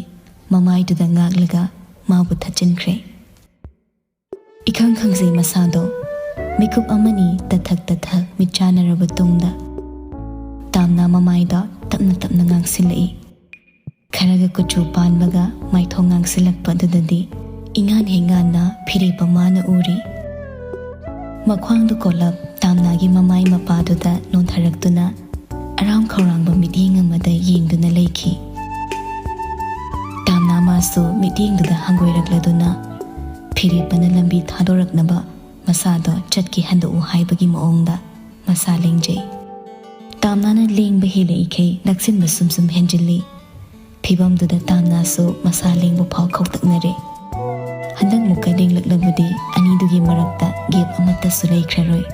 ꯃꯃꯥꯏꯗꯨꯗ ꯉꯥꯛꯂꯒ ꯃꯥꯕꯨ ꯊꯠꯆꯤꯟꯈ꯭ꯔꯦ꯫ ꯏꯈꯪ ꯈꯪꯖꯩ ꯃꯁꯥꯗꯣ꯫ ꯃꯤꯀꯨꯞ ꯑꯃꯅꯤ ꯇꯊꯛ ꯇꯊꯛ ꯃꯤꯠ ꯆꯥꯟꯅꯔꯕ ꯇꯨꯡꯗ ꯇꯥꯝꯅꯥ ꯃꯃꯥꯏꯗ ꯇꯞꯅ ꯇꯞꯅ ꯉꯥꯡꯁꯤꯜꯂꯛꯏ꯫ ꯈꯔꯒ ꯀꯨꯆꯨ ꯄꯥꯟꯕꯒ ꯃꯥꯏꯊꯣꯡ ꯉꯥꯡꯁꯤꯜꯂꯛꯄ ꯑꯗꯨꯗꯗꯤ ꯏꯉꯥꯟ ꯍꯦꯛ ꯉꯥꯟꯅ ꯐꯤꯔꯦꯞꯄ ꯃꯥꯅ ꯎꯔꯤ꯫ ꯃꯈ꯭ꯋꯥꯡꯗ ꯀꯣꯜꯂꯞ ꯇꯥꯝꯅꯥꯒꯤ ꯃꯃꯥꯏ ꯃꯄꯥꯗꯨꯗ ꯅꯣꯟꯊꯔꯛꯇꯨꯅ ꯑꯔꯥꯝ ꯈꯧꯔꯥꯡꯕ ꯃꯤꯠꯌꯦꯡ ꯑꯃꯗ ꯌꯦꯡꯗꯨꯅ ꯂꯩꯈꯤ꯫ ꯇꯥꯝꯅꯥ ꯃꯥꯁꯨ ꯃꯤꯠꯌꯦꯡꯗꯨꯗ ꯍꯪꯒꯣꯏꯔꯛꯂꯗꯨꯅ ꯐꯤꯔꯦꯞꯄꯅ ꯂꯝꯕꯤ ꯊꯥꯗꯣꯔꯛꯅꯕ ꯃꯁꯥꯗꯣ ꯆꯠꯀꯦ ꯍꯟꯗꯣꯛꯎ ꯍꯥꯏꯕꯒꯤ ꯃꯑꯣꯡꯗ ꯃꯁꯥ ꯂꯦꯡꯖꯩ꯫ ꯇꯥꯝꯅꯥꯅ ꯂꯦꯡꯕ ꯍꯦꯜꯂꯛꯏꯈꯩ ꯅꯛꯁꯤꯟꯕ ꯁꯨꯝ ꯁꯨꯝ ꯍꯦꯟꯖꯤꯜꯂꯤ꯫ ꯐꯤꯚꯝꯗꯨꯗ ꯇꯥꯝꯅꯥꯁꯨ ꯃꯁꯥ ꯂꯦꯡꯕ ꯐꯥꯎ ꯈꯧꯇꯛꯅꯔꯦ꯫ ꯍꯟꯗꯛ ꯃꯨꯛꯀ ꯂꯦꯡꯂꯛꯂꯕꯗꯤ ꯑꯅꯤꯗꯨꯒꯤ ꯃꯔꯛꯇ gap ꯑꯃꯠꯇꯁꯨ ꯂꯩꯈ꯭ꯔꯔꯣꯏ꯫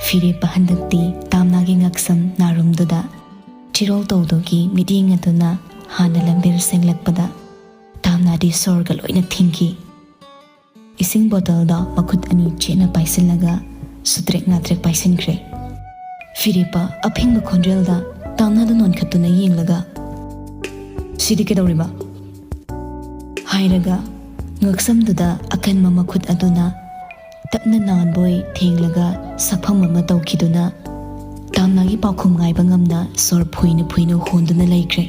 ꯐꯤꯔꯦꯞꯄ ꯍꯟꯗꯛꯇꯤ ꯇꯥꯝꯅꯥꯒꯤ ꯉꯛꯁꯝ ꯅꯥꯔꯨꯝꯗꯨꯗ ꯆꯤꯔꯣꯜ ꯇꯧꯗꯨꯒꯤ ꯃꯤꯠꯌꯦꯡ ꯑꯗꯨꯅ ꯍꯥꯟꯅ ꯂꯝꯕꯦꯜ ꯁꯦꯡꯂꯛꯄꯗ ꯇꯥꯝꯅꯥꯗꯤ ꯁꯣꯔꯒ ꯂꯣꯏꯅ ꯊꯤꯡꯈꯤ꯫ ꯏꯁꯤꯡ ꯕꯣꯇꯜꯗ ꯃꯈꯨꯠ ꯑꯅꯤ ꯆꯦꯠꯅ ꯄꯥꯏꯁꯤꯜꯂꯒ ꯁꯨꯇ꯭ꯔꯦꯛ ꯅꯥꯇ꯭ꯔꯦꯛ ꯄꯥꯏꯁꯤꯟꯈ꯭ꯔꯦ꯫ ꯐꯤꯔꯦꯞꯄ ꯑꯐꯤꯡꯕ ꯈꯣꯟꯖꯦꯜꯗ ꯇꯥꯝꯅꯥꯗ ꯅꯣꯟꯈꯠꯇꯨꯅ ꯌꯦꯡꯂꯒ, "ꯁꯤꯗꯤ ꯀꯩꯗꯧꯔꯤꯕ?" ꯍꯥꯏꯔꯒ ꯉꯛꯁꯝꯗꯨꯗ ꯑꯀꯟꯕ ꯃꯈꯨꯠ ꯑꯗꯨꯅ ꯇꯞꯅ ꯅꯥꯟꯕꯣꯏ ꯊꯦꯡꯂꯒ ꯁꯛꯐꯝ ꯑꯃ ꯇꯧꯈꯤꯗꯨꯅ ꯇꯥꯝꯅꯥꯒꯤ ꯄꯥꯎꯈꯨꯝ ꯉꯥꯏꯕ ꯉꯝꯅ ꯁꯣꯔ ꯐꯨꯏꯅ ꯐꯨꯏꯅ ꯍꯣꯟꯗꯨꯅ ꯂꯩꯈ꯭ꯔꯦ꯫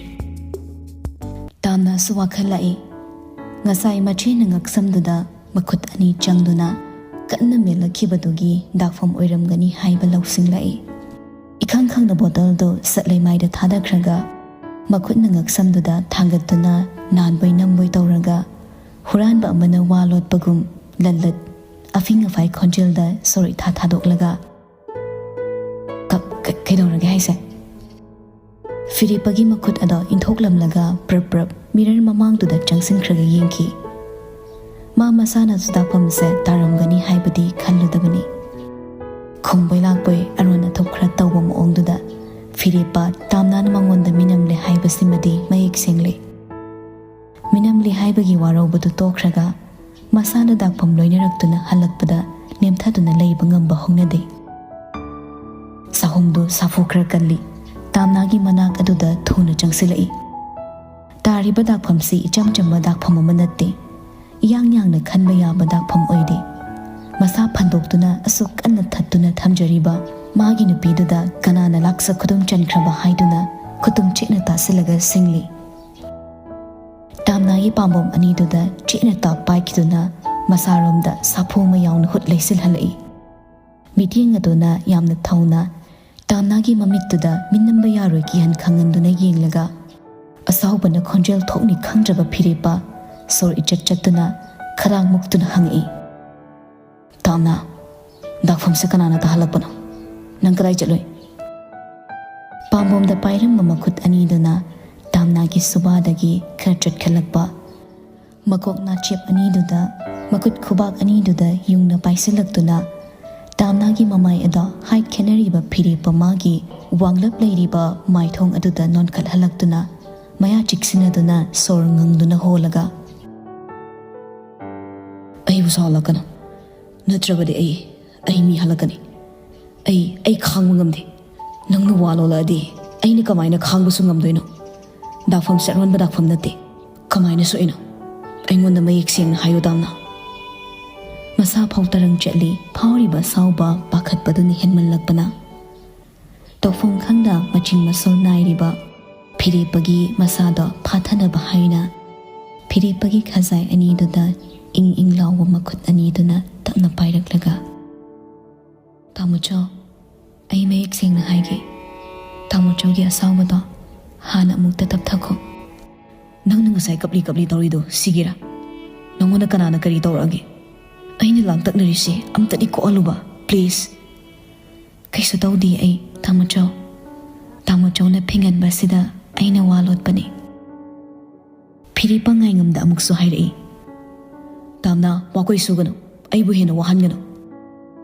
ꯇꯥꯝꯅꯥꯁꯨ ꯋꯥꯈꯜ ꯂꯥꯛꯏ꯫ ꯉꯁꯥꯏ ꯃꯆꯦꯅ ꯉꯛꯁꯝꯗꯨꯗ ꯃꯈꯨꯠ ꯑꯅꯤ ꯆꯪꯗꯨꯅ ꯀꯟꯅ ꯃꯦꯠꯂꯛꯈꯤꯕꯗꯨꯒꯤ ꯗꯥꯛꯐꯝ ꯑꯣꯏꯔꯝꯒꯅꯤ ꯍꯥꯏꯕ ꯂꯧꯁꯤꯡꯂꯛꯏ꯫ ꯏꯈꯪ ꯈꯪꯗ ꯕꯣꯇꯜꯗꯨ ꯁꯠ ꯂꯩꯃꯥꯏꯗ ꯊꯥꯗꯈ꯭ꯔꯒ ꯃꯈꯨꯠꯅ ꯉꯛꯁꯝꯗꯨꯗ ꯊꯥꯡꯒꯠꯇꯨꯅ ꯅꯥꯟꯕꯣꯏ ꯅꯝꯕꯣꯏ ꯇꯧꯔꯒ ꯍꯨꯔꯥꯟꯕ ꯑꯃꯅ ꯋꯥ ꯂꯣꯠꯄꯒꯨꯝ ꯂꯜꯂꯠ ꯑꯐꯤꯡ ꯑꯐꯥꯏ ꯈꯣꯟꯖꯦꯜꯗ ꯁꯣꯔ ꯏꯊꯥ ꯊꯥꯗꯣꯛꯂꯒ, "ꯀ-, ꯀ-, ꯀꯩꯗꯧꯔꯒꯦ ꯍꯥꯏꯁꯦ?" ꯐꯤꯔꯦꯞꯄꯒꯤ ꯃꯈꯨꯠ ꯑꯗꯣ ꯏꯟꯊꯣꯛꯂꯝꯂꯒ ꯄ꯭ꯔꯞ ꯄ꯭ꯔꯞ ꯃꯤꯔꯔ ꯃꯃꯥꯡꯗꯨꯗ ꯆꯪꯁꯤꯟꯈ꯭ꯔꯒ ꯌꯦꯡꯈꯤ꯫ ꯃꯥ ꯃꯁꯥꯅꯁꯨ ꯗꯥꯛꯐꯝꯁꯦ ꯇꯥꯔꯝꯒꯅꯤ ꯍꯥꯏꯕꯗꯤ ꯈꯜꯂꯨꯗꯕꯅꯤ꯫ ꯈꯨꯝꯕꯣꯏ ꯂꯥꯛꯄꯣꯏ ꯑꯔꯣꯟ ꯑꯊꯨꯞ ꯈꯔ ꯇꯧꯕ ꯃꯑꯣꯡꯗꯨꯗ ꯐꯤꯔꯦꯞꯄ ꯇꯥꯝꯅꯥꯅ ꯃꯉꯣꯟꯗ ꯃꯤꯅꯝꯂꯦ ꯍꯥꯏꯕꯁꯤꯃꯗꯤ ꯃꯌꯦꯛ ꯁꯦꯡꯂꯦ꯫ ꯃꯤꯅꯝꯂꯦ ꯍꯥꯏꯕꯒꯤ ꯋꯥꯔꯧꯕꯗꯨ ꯇꯣꯛꯈ꯭ꯔꯒ ꯃꯁꯥꯅ ꯗꯥꯛꯐꯝ ꯂꯣꯏꯅꯔꯛꯇꯨꯅ ꯍꯜꯂꯛꯄꯗ ꯅꯦꯝꯊꯗꯨꯅ ꯂꯩꯕ ꯉꯝꯕ ꯍꯧꯅꯗꯦ꯫ ꯆꯍꯨꯝꯗꯨ ꯁꯥꯐꯨ ꯈꯔ ꯀꯜꯂꯤ꯫ ꯇꯥꯝꯅꯥꯒꯤ ꯃꯅꯥꯛ ꯑꯗꯨꯗ ꯊꯨꯅ ꯆꯪꯁꯤꯜꯂꯛꯏ꯫ ꯇꯥꯔꯤꯕ ꯗꯥꯛꯐꯝꯁꯤ ꯏꯆꯝ ꯆꯝꯕ ꯗꯥꯛꯐꯝ ꯑꯃ ꯅꯠꯇꯦ꯫ ꯏꯌꯥꯡ ꯌꯥꯡꯅ ꯈꯟꯕ ꯌꯥꯕ ꯗꯥꯛꯐꯝ ꯑꯣꯏꯗꯦ꯫ ꯃꯁꯥ ꯐꯟꯗꯣꯛꯇꯨꯅ ꯑꯁꯨꯛ ꯀꯟꯅ ꯊꯠꯇꯨꯅ ꯊꯝꯖꯔꯤꯕ ꯃꯥꯒꯤ ꯅꯨꯄꯤꯗꯨꯗ ꯀꯅꯥꯅ ꯂꯥꯛꯆ ꯈꯨꯗꯨꯝ ꯆꯟꯈ꯭ꯔꯕ ꯍꯥꯏꯗꯨꯅ ꯈꯨꯇꯨꯝ ꯆꯦꯠꯅ ꯇꯥꯁꯤꯜꯂꯒ ꯁꯤꯡꯂꯤ꯫ ꯇꯥꯝꯅꯥꯒꯤ ꯄꯥꯝꯕꯣꯝ ꯑꯅꯤꯗꯨꯗ ꯆꯦꯠꯅ ꯇꯥꯞ ꯄꯥꯏꯈꯤꯗꯨꯅ ꯃꯁꯥꯔꯣꯝꯗ ꯁꯥꯐꯨ ꯑꯃ ꯌꯥꯎꯅ ꯍꯨꯠ ꯂꯩꯁꯤꯜꯍꯜꯂꯛꯏ꯫ ꯃꯤꯠꯌꯦꯡ ꯑꯗꯨꯅ ꯌꯥꯝꯅ ꯊꯧꯅ ꯇꯥꯝꯅꯥꯒꯤ ꯃꯃꯤꯠꯇꯨꯗ ꯃꯤꯅꯝꯕ ꯌꯥꯔꯣꯏ ꯀꯤꯍꯟ ꯈꯪꯍꯟꯗꯨꯅ ꯌꯦꯡꯂꯒ, ꯑꯁꯥꯎꯕꯅ ꯈꯣꯟꯖꯦꯜ ꯊꯣꯛꯅꯤ ꯈꯪꯗ꯭ꯔꯕ ꯐꯤꯔꯦꯞꯄ ꯁꯣꯔ ꯏꯆꯠ ꯆꯠꯇꯨꯅ ꯈꯗꯥꯡ ꯃꯨꯛꯇꯨꯅ ꯍꯪꯉꯛꯏ, "ꯇꯥꯝꯅꯥ, ꯗꯥꯛꯐꯝꯁꯦ ꯀꯅꯥꯅ ꯇꯥꯍꯜꯂꯛꯄꯅꯣ? ꯅꯪ ꯀꯗꯥꯏ ꯆꯠꯂꯨꯏ?" ꯄꯥꯝꯕꯣꯝꯗ ꯄꯥꯏꯔꯝꯕ ꯃꯈꯨꯠ ꯑꯅꯤꯗꯨꯅ ꯇꯥꯝꯅꯥꯒꯤ ꯁꯨꯕꯥꯗꯒꯤ ꯈꯔ ꯆꯠꯈꯠꯂꯛꯄ ꯃꯀꯣꯛ ꯅꯥꯆꯦꯞ ꯑꯅꯤꯗꯨꯗ, ꯃꯈꯨꯠ ꯈꯨꯕꯥꯛ ꯑꯅꯤꯗꯨꯗ ꯌꯨꯡꯅ ꯄꯥꯏꯁꯤꯜꯂꯛꯇꯨꯅ ꯇꯥꯝꯅꯥꯒꯤ ꯃꯃꯥꯏ ꯑꯗꯣ ꯍꯥꯏꯠ ꯈꯦꯠꯅꯔꯤꯕ ꯐꯤꯔꯦꯞꯄ ꯃꯥꯒꯤ ꯋꯥꯡꯂꯞ ꯂꯩꯔꯤꯕ ꯃꯥꯏꯊꯣꯡ ꯑꯗꯨꯗ ꯅꯣꯟꯈꯠꯍꯜꯂꯛꯇꯨꯅ ꯃꯌꯥ ꯆꯤꯛꯁꯤꯟꯅꯗꯨꯅ ꯁꯣꯔ ꯉꯪꯗꯨꯅ ꯍꯣꯜꯂꯒ, ꯑꯩꯕꯨ ꯁꯥꯎꯍꯜꯂꯛꯀꯅꯨ, ꯅꯠꯇ꯭ꯔꯕꯗꯤ ꯑꯩ ꯑꯩ ꯃꯤ ꯍꯜꯂꯛꯀꯅꯤ꯫ ꯑꯩ ꯑꯩ ꯈꯥꯡꯕ ꯉꯝꯗꯦ꯫ ꯅꯪꯅ ꯋꯥ ꯂꯣꯜꯂꯛꯑꯗꯤ ꯑꯩꯅ ꯀꯃꯥꯏꯅ ꯈꯥꯡꯕꯁꯨ ꯉꯝꯗꯣꯏꯅꯣ? ꯗꯥꯛꯐꯝ ꯆꯠꯍꯣꯟꯕ ꯗꯥꯛꯐꯝ ꯅꯠꯇꯦ꯫ ꯀꯃꯥꯏꯅ ꯁꯣꯛꯏꯅꯣ? ꯑꯩꯉꯣꯟꯗ ꯃꯌꯦꯛ ꯁꯦꯡꯅ ꯍꯥꯏꯌꯨ, ꯇꯥꯝꯅꯥ꯫ ꯃꯁꯥ ꯐꯥꯎ ꯇꯔꯪ ꯆꯠꯂꯤ꯫ ꯐꯥꯎꯔꯤꯕ ꯑꯁꯥꯎꯕ ꯄꯥꯈꯠꯄꯗꯨꯅ ꯍꯦꯟꯃꯜꯂꯛꯄꯅ ꯇꯧꯐꯝ ꯈꯪꯗ ꯃꯆꯤꯡ ꯃꯁꯨꯜ ꯅꯥꯏꯔꯤꯕ ꯐꯤꯔꯦꯞꯄꯒꯤ ꯃꯁꯥꯗꯣ ꯐꯥꯊꯅꯕ ꯍꯥꯏꯅ ꯐꯤꯔꯦꯞꯄꯒꯤ ꯈꯖꯥꯏ ꯑꯅꯤꯗꯨꯗ ꯏꯪ ꯏꯪ ꯂꯥꯎꯕ ꯃꯈꯨꯠ ꯑꯅꯤꯗꯨꯅ ꯇꯞꯅ ꯄꯥꯏꯔꯛꯂꯒ, "ꯇꯥꯃꯣꯆꯧ, ꯑꯩ ꯃꯌꯦꯛ ꯁꯦꯡꯅ ꯍꯥꯏꯒꯦ꯫ ꯇꯥꯃꯣꯆꯧꯒꯤ ꯑꯁꯥꯎꯕꯗꯣ ꯍꯥꯟꯅ ꯑꯃꯨꯛꯇ ꯇꯞꯊꯈꯣ꯫ ꯅꯪꯅ ꯉꯁꯥꯏ ꯀꯞꯂꯤ ꯀꯞꯂꯤ ꯇꯧꯔꯤꯗꯣ ꯁꯤꯒꯤꯔꯥ? ꯅꯪꯉꯣꯟꯗ ꯀꯅꯥꯅ ꯀꯔꯤ ꯇꯧꯔꯛꯑꯒꯦ? ꯑꯩꯅ ꯂꯥꯡꯇꯛꯅꯔꯤꯁꯦ ꯑꯝꯇꯗꯤ ꯀꯣꯛꯍꯜꯂꯨꯕ, please꯫" "ꯀꯩꯁꯨ ꯇꯧꯗꯦ ꯑꯩ, ꯇꯥꯃꯣꯆꯧ꯫ ꯇꯥꯃꯣꯆꯧꯅ ꯐꯤꯡꯒꯟꯕꯁꯤꯗ ꯑꯩꯅ ꯋꯥ ꯂꯣꯠꯄꯅꯤ꯫" ꯐꯤꯔꯦꯞꯄ ꯉꯥꯏꯉꯝꯗ ꯑꯃꯨꯛꯁꯨ ꯍꯥꯏꯔꯛꯏ, "ꯇꯥꯝꯅꯥ, ꯋꯥꯀꯣꯏ ꯁꯨꯒꯅꯨ, ꯑꯩꯕꯨ ꯍꯦꯟꯅ ꯋꯥꯍꯟꯒꯅꯨ꯫"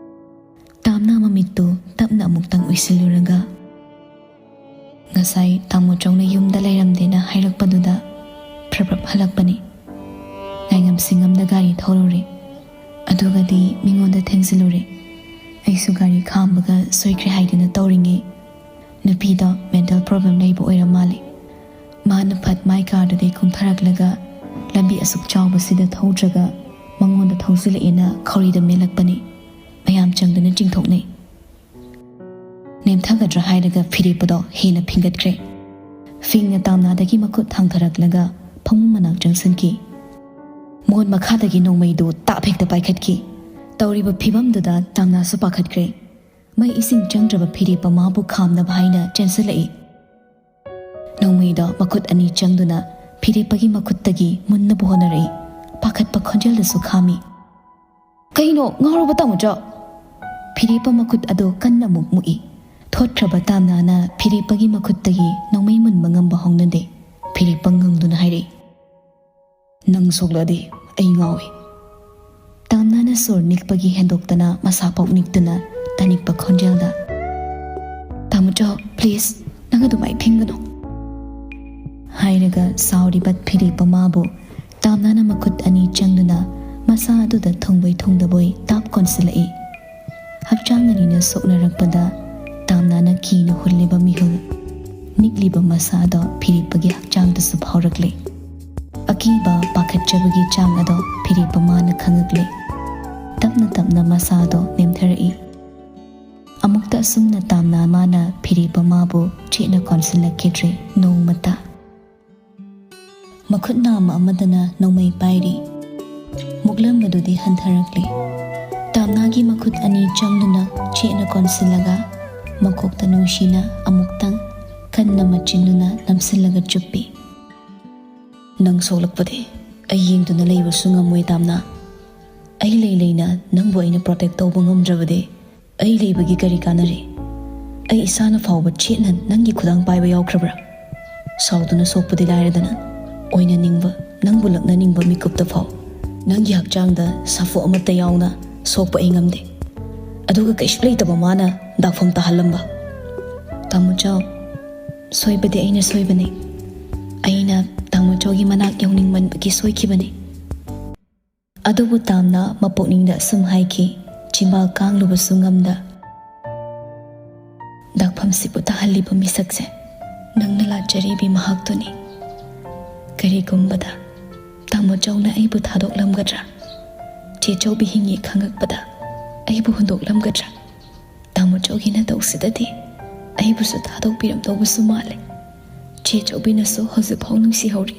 ꯇꯥꯝꯅꯥ ꯃꯃꯤꯠꯇꯨ ꯇꯞꯅ ꯑꯃꯨꯛꯇꯪ ꯎꯏꯁꯤꯜꯂꯨꯔꯒ, "ꯉꯁꯥꯏ ꯇꯥꯃꯣꯆꯧꯅ ꯌꯨꯝꯗ ꯂꯩꯔꯝꯗꯦꯅ ꯍꯥꯏꯔꯛꯄꯗꯨꯗ ꯐ꯭ꯔꯞ ꯐ꯭ꯔꯞ ꯍꯜꯂꯛꯄꯅꯤ꯫ ꯉꯥꯏꯉꯝ ꯁꯤꯡꯉꯝꯗ ꯒꯥꯔꯤ ꯊꯧꯔꯨꯔꯦ, ꯑꯗꯨꯒꯗꯤ ꯃꯤꯉꯣꯟꯗ ꯊꯦꯡꯖꯤꯜꯂꯨꯔꯦ꯫ ꯑꯩꯁꯨ ꯒꯥꯔꯤ ꯈꯥꯝꯕꯒ ꯁꯣꯏꯈ꯭ꯔꯦ ꯍꯥꯏꯗꯨꯅ ꯇꯧꯔꯤꯉꯩ, ꯅꯨꯄꯤꯗꯣ mental problem ꯂꯩꯕ ꯑꯣꯏꯔ ꯃꯥꯜꯂꯦ꯫ ꯃꯥꯅ ꯐꯠ ꯃꯥꯏ ꯀꯥꯔꯗꯨꯗꯩ ꯀꯨꯝꯊꯔꯛꯂꯒ ꯂꯝꯕꯤ ꯑꯁꯨꯛ ꯆꯥꯎꯕꯁꯤꯗ ꯊꯧꯗ꯭ꯔꯒ ꯃꯉꯣꯟꯗ ꯊꯧꯖꯤꯜꯂꯛꯑꯦꯅ ꯈꯧꯔꯤꯗ ꯃꯦꯜꯂꯛꯄꯅꯤ꯫ ꯃꯌꯥꯝ ꯆꯪꯗꯨꯅ ꯆꯤꯡꯊꯣꯛꯅꯩ꯫" ꯅꯦꯝꯊꯒꯗ꯭ꯔꯥ ꯍꯥꯏꯔꯒ ꯐꯤꯔꯦꯞꯄꯗꯣ ꯍꯦꯟꯅ ꯐꯤꯡꯒꯠꯈ꯭ꯔꯦ꯫ ꯐꯤꯡꯅ ꯇꯥꯝꯅꯥꯗꯒꯤ ꯃꯈꯨꯠ ꯊꯥꯡꯊꯔꯛꯂꯒ ꯐꯃꯨꯡ ꯃꯅꯥꯛ ꯆꯪꯁꯤꯟꯈꯤ꯫ ꯃꯣꯟ ꯃꯈꯥꯗꯒꯤ ꯅꯣꯡꯃꯩꯗꯨ ꯇꯥꯞ ꯍꯦꯛꯇ ꯄꯥꯏꯈꯠꯈꯤ꯫ ꯇꯧꯔꯤꯕ ꯐꯤꯕꯝꯗꯨꯗ ꯇꯥꯝꯅꯥꯁꯨ ꯄꯥꯈꯠꯈ꯭ꯔꯦ꯫ ꯃꯩ ꯏꯁꯤꯡ ꯆꯪꯗ꯭ꯔꯕ ꯐꯤꯔꯦꯞꯄ ꯃꯥꯕꯨ ꯈꯥꯝꯅꯕ ꯍꯥꯏꯅ ꯆꯦꯟꯁꯤꯜꯂꯛꯏ꯫ ꯅꯣꯡꯃꯩꯗꯣ ꯃꯈꯨꯠ ꯑꯅꯤ ꯆꯪꯗꯨꯅ ꯐꯤꯔꯦꯞꯄꯒꯤ ꯃꯈꯨꯠꯇꯒꯤ ꯃꯨꯟꯅꯕ ꯍꯣꯠꯅꯔꯛꯏ꯫ ꯄꯥꯈꯠꯄ ꯈꯣꯟꯖꯦꯜꯗꯁꯨ ꯈꯥꯝꯃꯤ꯫ "ꯀꯩꯅꯣ, ꯉꯥꯎꯔꯕ ꯇꯥꯃꯣꯆꯥ?" ꯐꯤꯔꯦꯞꯄ ꯃꯈꯨꯠ ꯑꯗꯨ ꯀꯟꯅ ꯑꯃꯨꯛ ꯃꯨꯛꯏ꯫ ꯊꯣꯠꯈ꯭ꯔꯕ ꯇꯥꯝꯅꯥꯅ ꯐꯤꯔꯦꯞꯄꯒꯤ ꯃꯈꯨꯠꯇꯒꯤ ꯅꯣꯡꯃꯩ ꯃꯨꯟꯕ ꯉꯝꯕ ꯍꯧꯅꯗꯦ꯫ ꯐꯤꯔꯦꯞꯄ ꯉꯪꯗꯨꯅ ꯍꯥꯏꯔꯛꯏ, "ꯅꯪ ꯁꯣꯛꯂꯛꯑꯗꯤ ꯑꯩ ꯉꯥꯎꯏ꯫" ꯇꯥꯝꯅꯥꯅ ꯁꯣꯔ ꯅꯤꯛꯄꯒꯤ ꯍꯦꯟꯗꯣꯛꯇꯅ ꯃꯁꯥ ꯄꯣꯛ ꯅꯤꯛꯇꯨꯅ ꯇꯥꯅꯤꯛꯄ ꯈꯣꯟꯖꯦꯜꯗ, "ꯇꯥꯃꯣꯆꯥ, please, ꯅꯪ ꯑꯗꯨꯃꯥꯏ ꯐꯤꯡꯒꯅꯨ꯫" ꯍꯥꯏꯔꯒ ꯁꯥꯎꯔꯤꯕ ꯐꯤꯔꯦꯞꯄ ꯃꯥꯕꯨ ꯇꯥꯝꯅꯥꯅ ꯃꯈꯨꯠ ꯑꯅꯤ ꯆꯪꯗꯨꯅ ꯃꯁꯥ ꯑꯗꯨꯗ ꯊꯨꯡꯕꯣꯏ ꯊꯨꯡꯗꯕꯣꯏ ꯇꯥꯞ ꯀꯣꯟꯁꯤꯜꯂꯛꯏ꯫ ꯍꯛꯆꯥꯡ ꯑꯅꯤꯅ ꯁꯣꯛꯅꯔꯛꯄꯗ ꯇꯥꯝꯅꯥꯅ ꯀꯤꯅ ꯍꯨꯜꯂꯤꯕ ꯃꯤꯍꯨꯜ, ꯅꯤꯛꯂꯤꯕ ꯃꯁꯥꯗꯣ ꯐꯤꯔꯦꯞꯄꯒꯤ ꯍꯛꯆꯥꯡꯗꯁꯨ ꯐꯥꯎꯔꯛꯂꯦ꯫ ꯑꯀꯤꯕ, ꯄꯥꯈꯠꯆꯕꯒꯤ ꯆꯥꯡ ꯑꯗꯣ ꯐꯤꯔꯦꯞꯄ ꯃꯥꯅ ꯈꯪꯉꯛꯂꯦ꯫ ꯇꯞꯅ ꯇꯞꯅ ꯃꯁꯥꯗꯣ ꯅꯦꯝꯊꯔꯛꯏ꯫ ꯑꯃꯨꯛꯇ ꯑꯁꯨꯝꯅ ꯇꯥꯝꯅꯥ ꯃꯥꯅ ꯐꯤꯔꯦꯞꯄ ꯃꯥꯕꯨ ꯆꯦꯠꯅ ꯀꯣꯟꯁꯤꯜꯂꯛꯈꯤꯗ꯭ꯔꯦ ꯅꯣꯡꯃꯇ꯫ ꯃꯈꯨꯠ ꯅꯥꯝꯃ ꯑꯃꯗꯅ ꯅꯣꯡꯃꯩ ꯄꯥꯏꯔꯤ꯫ ꯃꯨꯛꯂꯝꯕꯗꯨꯗꯤ ꯍꯟꯊꯔꯛꯂꯦ꯫ ꯇꯥꯝꯅꯥꯒꯤ ꯃꯈꯨꯠ ꯑꯅꯤ ꯆꯪꯗꯨꯅ ꯆꯦꯠꯅ ꯀꯣꯟꯁꯤꯜꯂꯒ ꯃꯀꯣꯛꯇ ꯅꯨꯡꯁꯤꯅ ꯑꯃꯨꯛꯇꯪ ꯀꯟꯅ ꯃꯆꯤꯟꯗꯨꯅ ꯅꯝꯁꯤꯜꯂꯒ ꯆꯨꯞꯄꯤ꯫ "ꯅꯪ ꯁꯣꯛꯂꯛꯄꯗꯤ ꯑꯩ ꯌꯦꯡꯗꯨꯅ ꯂꯩꯕꯁꯨ ꯉꯝꯃꯣꯏ, ꯇꯥꯝꯅꯥ꯫ ꯑꯩ ꯂꯩ ꯂꯩꯅ ꯅꯪꯕꯨ ꯑꯩꯅ ꯄ꯭ꯔꯣꯇꯦꯛ ꯇꯧꯕ ꯉꯝꯗ꯭ꯔꯕꯗꯤ ꯑꯩ ꯂꯩꯕꯒꯤ ꯀꯔꯤ ꯀꯥꯟꯅꯔꯤ? ꯑꯩ ꯏꯁꯥꯅ ꯐꯥꯎꯕ ꯆꯦꯠꯅ ꯅꯪꯒꯤ ꯈꯨꯗꯥꯡ ꯄꯥꯏꯕ ꯌꯥꯎꯈ꯭ꯔꯕ꯭ꯔꯥ? ꯁꯥꯎꯗꯨꯅ ꯁꯣꯛꯄꯗꯤ ꯂꯥꯏꯔꯗꯅ, ꯑꯣꯏꯅꯅꯤꯡꯕ, ꯅꯪꯕꯨ ꯂꯛꯅꯅꯤꯡꯕ ꯃꯤꯀꯨꯞꯇ ꯐꯥꯎ ꯅꯪꯒꯤ ꯍꯛꯆꯥꯡꯗ ꯁꯥꯐꯨ ꯑꯃꯠꯇ ꯌꯥꯎꯅ ꯁꯣꯛꯄ ꯑꯩ ꯉꯝꯗꯦ꯫ ꯑꯗꯨꯒ ꯀꯩꯁꯨ ꯂꯩꯇꯕ ꯃꯥꯅ ꯗꯥꯛꯐꯝ ꯇꯥꯍꯜꯂꯝꯕ꯫ ꯇꯥꯃꯣ ꯆꯥꯎ, ꯁꯣꯏꯕꯗꯤ ꯑꯩꯅ ꯁꯣꯏꯕꯅꯤ꯫ ꯑꯩꯅ ꯇꯥꯃꯣ ꯆꯥꯎꯒꯤ ꯃꯅꯥꯛ ꯌꯧꯅꯤꯡꯃꯟꯕꯒꯤ ꯁꯣꯏꯈꯤꯕꯅꯤ꯫" ꯑꯗꯨꯕꯨ ꯇꯥꯝꯅꯥ ꯃꯄꯨꯛꯅꯤꯡꯗ ꯑꯁꯨꯝ ꯍꯥꯏꯈꯤ, ꯆꯤꯝꯕꯥꯜ ꯀꯥꯡꯂꯨꯕꯁꯨ ꯉꯝꯗ꯫ "ꯗꯥꯛꯐꯝꯁꯤꯕꯨ ꯇꯥꯍꯜꯂꯤꯕ ꯃꯤꯁꯛꯁꯦ ꯅꯪꯅ ꯂꯥꯠꯆꯔꯤꯕꯤ ꯃꯍꯥꯛꯇꯨꯅꯤ꯫ ꯀꯔꯤꯒꯨꯝꯕꯗ ꯇꯥꯃꯣ ꯆꯧꯅ ꯑꯩꯕꯨ ꯊꯥꯗꯣꯛꯂꯝꯒꯗ꯭ꯔꯥ? ꯆꯦ ꯆꯧꯕꯤ ꯍꯤꯡꯉꯤ ꯈꯪꯉꯛꯄꯗ ꯑꯩꯕꯨ ꯍꯨꯟꯗꯣꯛꯂꯝꯒꯗ꯭ꯔꯥ? ꯇꯥꯃꯣ ꯆꯧꯒꯤ ꯅꯇꯧꯁꯤꯗꯗꯤ ꯑꯩꯕꯨꯁꯨ ꯊꯥꯗꯣꯛꯄꯤꯔꯝꯗꯧꯕꯁꯨ ꯃꯥꯜꯂꯦ꯫ ꯆꯦ ꯆꯧꯕꯤꯅꯁꯨ ꯍꯧꯖꯤꯛꯐꯥꯎ ꯅꯨꯡꯁꯤꯍꯧꯔꯤ꯫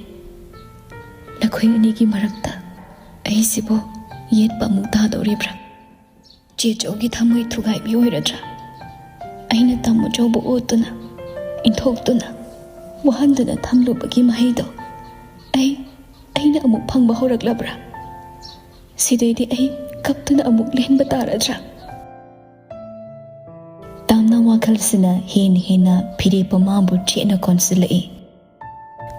ꯅꯈꯣꯏ ꯑꯅꯤꯒꯤ ꯃꯔꯛꯇ ꯑꯩꯁꯤꯕꯨ ꯌꯦꯠꯄ ꯑꯃꯨꯛ ꯇꯥꯗꯧꯔꯤꯕ꯭ꯔꯥ? ꯆꯦ ꯆꯧꯒꯤ ꯊꯃꯣꯏ ꯊꯨꯒꯥꯏꯕꯤ ꯑꯣꯏꯔꯗ꯭ꯔꯥ? ꯑꯩꯅ ꯇꯥꯃꯣ ꯆꯧꯕꯨ ꯑꯣꯠꯇꯨꯅ, ꯏꯟꯊꯣꯛꯇꯨꯅ, ꯋꯥꯍꯟꯗꯨꯅ ꯊꯝꯂꯨꯕꯒꯤ ꯃꯍꯩꯗꯣ ꯑꯩ, ꯑꯩꯅ ꯑꯃꯨꯛ ꯐꯪꯕ ꯍꯧꯔꯛꯂꯕ꯭ꯔꯥ? ꯁꯤꯗꯩꯗꯤ ꯑꯩ ꯀꯞꯇꯨꯅ ꯑꯃꯨꯛ ꯂꯦꯟꯕ ꯇꯥꯔꯗ꯭ꯔꯥ?" ꯇꯥꯝꯅ ꯋꯥꯈꯜꯁꯤꯅ ꯍꯦꯟꯅ ꯍꯦꯟꯅ ꯐꯤꯔꯦꯞꯄ ꯃꯥꯕꯨ ꯆꯦꯠꯅ ꯀꯣꯟꯁꯤꯜꯂꯛꯏ꯫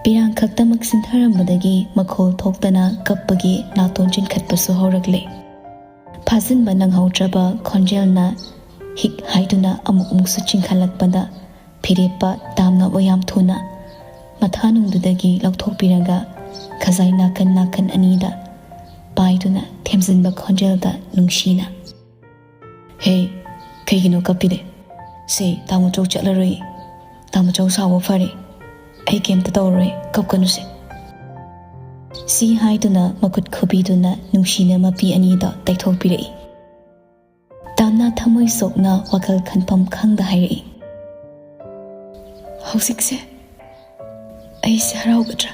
ꯄꯤꯔꯥꯡ ꯈꯛꯇꯃꯛ ꯆꯤꯟꯊꯔꯝꯕꯗꯒꯤ ꯃꯈꯣꯜ ꯊꯣꯛꯇꯅ ꯀꯞꯄꯒꯤ ꯅꯥꯇꯣꯟ ꯆꯤꯟꯈꯠꯄꯁꯨ ꯍꯧꯔꯛꯂꯦ꯫ ꯐꯥꯖꯤꯟꯕ ꯅꯪꯍꯧꯗ꯭ꯔꯕ ꯈꯣꯟꯖꯦꯜꯅ ꯍꯤꯛ ꯍꯥꯏꯗꯨꯅ ꯑꯃꯨꯛ ꯑꯃꯨꯛꯁꯨ ꯆꯤꯡꯈꯠꯂꯛꯄꯗ ꯐꯤꯔꯦꯞꯄ ꯇꯥꯝꯅꯕ ꯌꯥꯝ ꯊꯨꯅ ꯃꯊꯥꯅꯨꯡꯗꯨꯗꯒꯤ ꯂꯧꯊꯣꯛꯄꯤꯔꯒ ꯈꯖꯥꯏ ꯅꯥꯀꯟ ꯅꯥꯀꯟ ꯑꯅꯤꯗ ꯄꯥꯏꯗꯨꯅ ꯑꯗꯨꯅ ꯊꯦꯝꯖꯤꯟꯕ ꯈꯣꯟꯖꯦꯜꯗ ꯅꯨꯡꯁꯤꯅ, "ꯍꯦ, ꯀꯩꯒꯤꯅꯣ ꯀꯞꯄꯤꯗꯦ? ꯁꯦ, ꯇꯥꯃꯣꯆꯧ ꯆꯠꯂꯔꯣꯏ꯫ ꯇꯥꯃꯣꯆꯧ ꯁꯥꯎꯕ ꯐꯔꯦ꯫ ꯑꯩ ꯀꯩꯝꯇ ꯇꯧꯔꯔꯣꯏ, ꯀꯞꯀꯅꯨꯁꯦ꯫" ꯁꯤ ꯍꯥꯏꯗꯨꯅ ꯃꯈꯨꯠ ꯈꯨꯕꯤꯗꯨꯅ ꯅꯨꯡꯁꯤꯅ ꯃꯄꯤ ꯑꯅꯤꯗꯣ ꯇꯩꯊꯣꯛꯄꯤꯔꯛꯏ꯫ ꯇꯥꯝꯅꯥ ꯊꯃꯣꯏ ꯁꯣꯛꯅ ꯋꯥꯈꯜ ꯈꯟꯐꯝ ꯈꯪꯗ ꯍꯥꯏꯔꯛꯏ, "ꯍꯧꯖꯤꯛꯁꯦ ꯑꯩꯁꯦ ꯍꯔꯥꯎꯒꯗ꯭ꯔꯥ,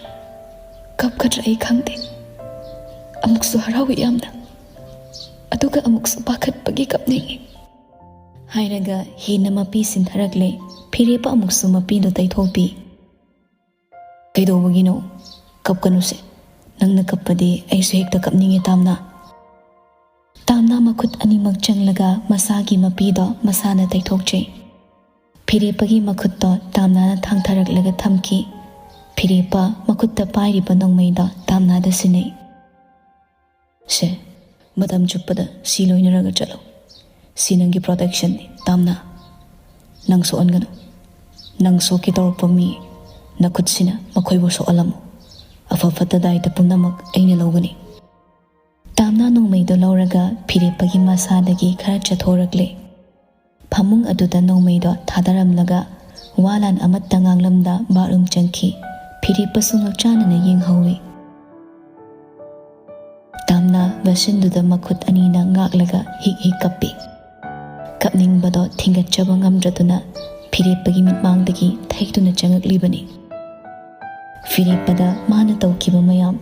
ꯀꯞꯀꯗ꯭ꯔꯥ ꯑꯩ ꯈꯪꯗꯦ꯫ ꯑꯃꯨꯛꯁꯨ ꯍꯔꯥꯎꯏ ꯌꯥꯝꯅ, ꯑꯗꯨꯒ ꯑꯃꯨꯛꯁꯨ ꯄꯥꯈꯠꯄꯒꯤ ꯀꯞꯅꯤꯡꯏ꯫" ꯍꯥꯏꯔꯒ ꯍꯦꯟꯅ ꯃꯄꯤ ꯁꯤꯟꯊꯔꯛꯂꯦ꯫ ꯐꯤꯔꯦꯞꯄ ꯑꯃꯨꯛꯁꯨ ꯃꯄꯤꯗꯨ ꯇꯩꯊꯣꯛꯄꯤ꯫ "ꯀꯩꯗꯧꯕꯒꯤꯅꯣ? ꯀꯞꯀꯅꯨꯁꯦ꯫ ꯅꯪꯅ ꯀꯞꯄꯗꯤ ꯑꯩꯁꯨ ꯍꯦꯛꯇ ꯀꯞꯅꯤꯡꯉꯦ, ꯇꯥꯝꯅꯥ꯫" ꯇꯥꯝꯅꯥ ꯃꯈꯨꯠ ꯑꯅꯤꯃꯛ ꯆꯪꯂꯒ ꯃꯁꯥꯒꯤ ꯃꯄꯤꯗꯣ ꯃꯁꯥꯅ ꯇꯩꯊꯣꯛꯆꯩ꯫ ꯐꯤꯔꯦꯞꯄꯒꯤ ꯃꯈꯨꯠꯇꯣ ꯇꯥꯝꯅꯥꯅ ꯊꯥꯡꯊꯔꯛꯂꯒ ꯊꯝꯈꯤ꯫ ꯐꯤꯔꯦꯞꯄ ꯃꯈꯨꯠꯇ ꯄꯥꯏꯔꯤꯕ ꯅꯣꯡꯃꯩꯗꯣ ꯇꯥꯝꯅꯥꯗ ꯁꯤꯟꯅꯩ꯫ "ꯁꯦ, ꯃꯇꯝ ꯆꯨꯞꯄꯗ ꯁꯤ ꯂꯣꯏꯅꯔꯒ ꯆꯠꯂꯣ꯫ ꯁꯤ ꯅꯪꯒꯤ ꯄ꯭ꯔꯣꯇꯦꯛꯁꯟꯅꯤ, ꯇꯥꯝꯅꯥ꯫ ꯅꯪ ꯁꯣꯛꯍꯟꯒꯅꯨ꯫ ꯅꯪ ꯁꯣꯛꯀꯦ ꯇꯧꯔꯛꯄ ꯃꯤ ꯅꯈꯨꯠꯁꯤꯅ ꯃꯈꯣꯏꯕꯨ ꯁꯣꯛꯍꯜꯂꯝꯃꯨ꯫ ꯑꯐ ꯐꯠꯇ ꯗꯥꯏꯇ ꯄꯨꯝꯅꯃꯛ ꯑꯩꯅ ꯂꯧꯒꯅꯤ꯫" ꯇꯥꯝꯅꯥ ꯅꯣꯡꯃꯩꯗꯣ ꯂꯧꯔꯒ ꯐꯤꯔꯦꯞꯄꯒꯤ ꯃꯁꯥꯗꯒꯤ ꯈꯔ ꯆꯠꯊꯣꯔꯛꯂꯦ꯫ ꯐꯃꯨꯡ ꯑꯗꯨꯗ ꯅꯣꯡꯃꯩꯗꯣ ꯊꯥꯗꯔꯝꯂꯒ ꯋꯥ ꯂꯥꯟ ꯑꯃꯠꯇ ꯉꯥꯡꯂꯝꯗ ꯕꯥꯠꯔꯨꯝ ꯆꯪꯈꯤ꯫ ꯐꯤꯔꯦꯞꯄꯁꯨ ꯉꯛꯆꯥꯅꯅ ꯌꯦꯡꯍꯧꯏ꯫ ꯇꯥꯝꯅꯥ ꯕꯁꯤꯟꯗꯨꯗ ꯃꯈꯨꯠ ꯑꯅꯤꯅ ꯉꯥꯛꯂꯒ ꯍꯤꯛ ꯍꯤꯛ ꯀꯞꯄꯤ꯫ ꯀꯞꯅꯤꯡꯕꯗꯣ ꯊꯤꯡꯒꯠꯆꯕ ꯉꯝꯗ꯭ꯔꯗꯨꯅ ꯐꯤꯔꯦꯞꯄꯒꯤ ꯃꯤꯠꯃꯥꯡꯗꯒꯤ ꯊꯩꯗꯨꯅ ꯆꯪꯉꯛꯂꯤꯕꯅꯤ꯫ ꯐꯤꯔꯦꯞꯄꯗ ꯃꯥꯅ ꯇꯧꯈꯤꯕ ꯃꯌꯥꯝ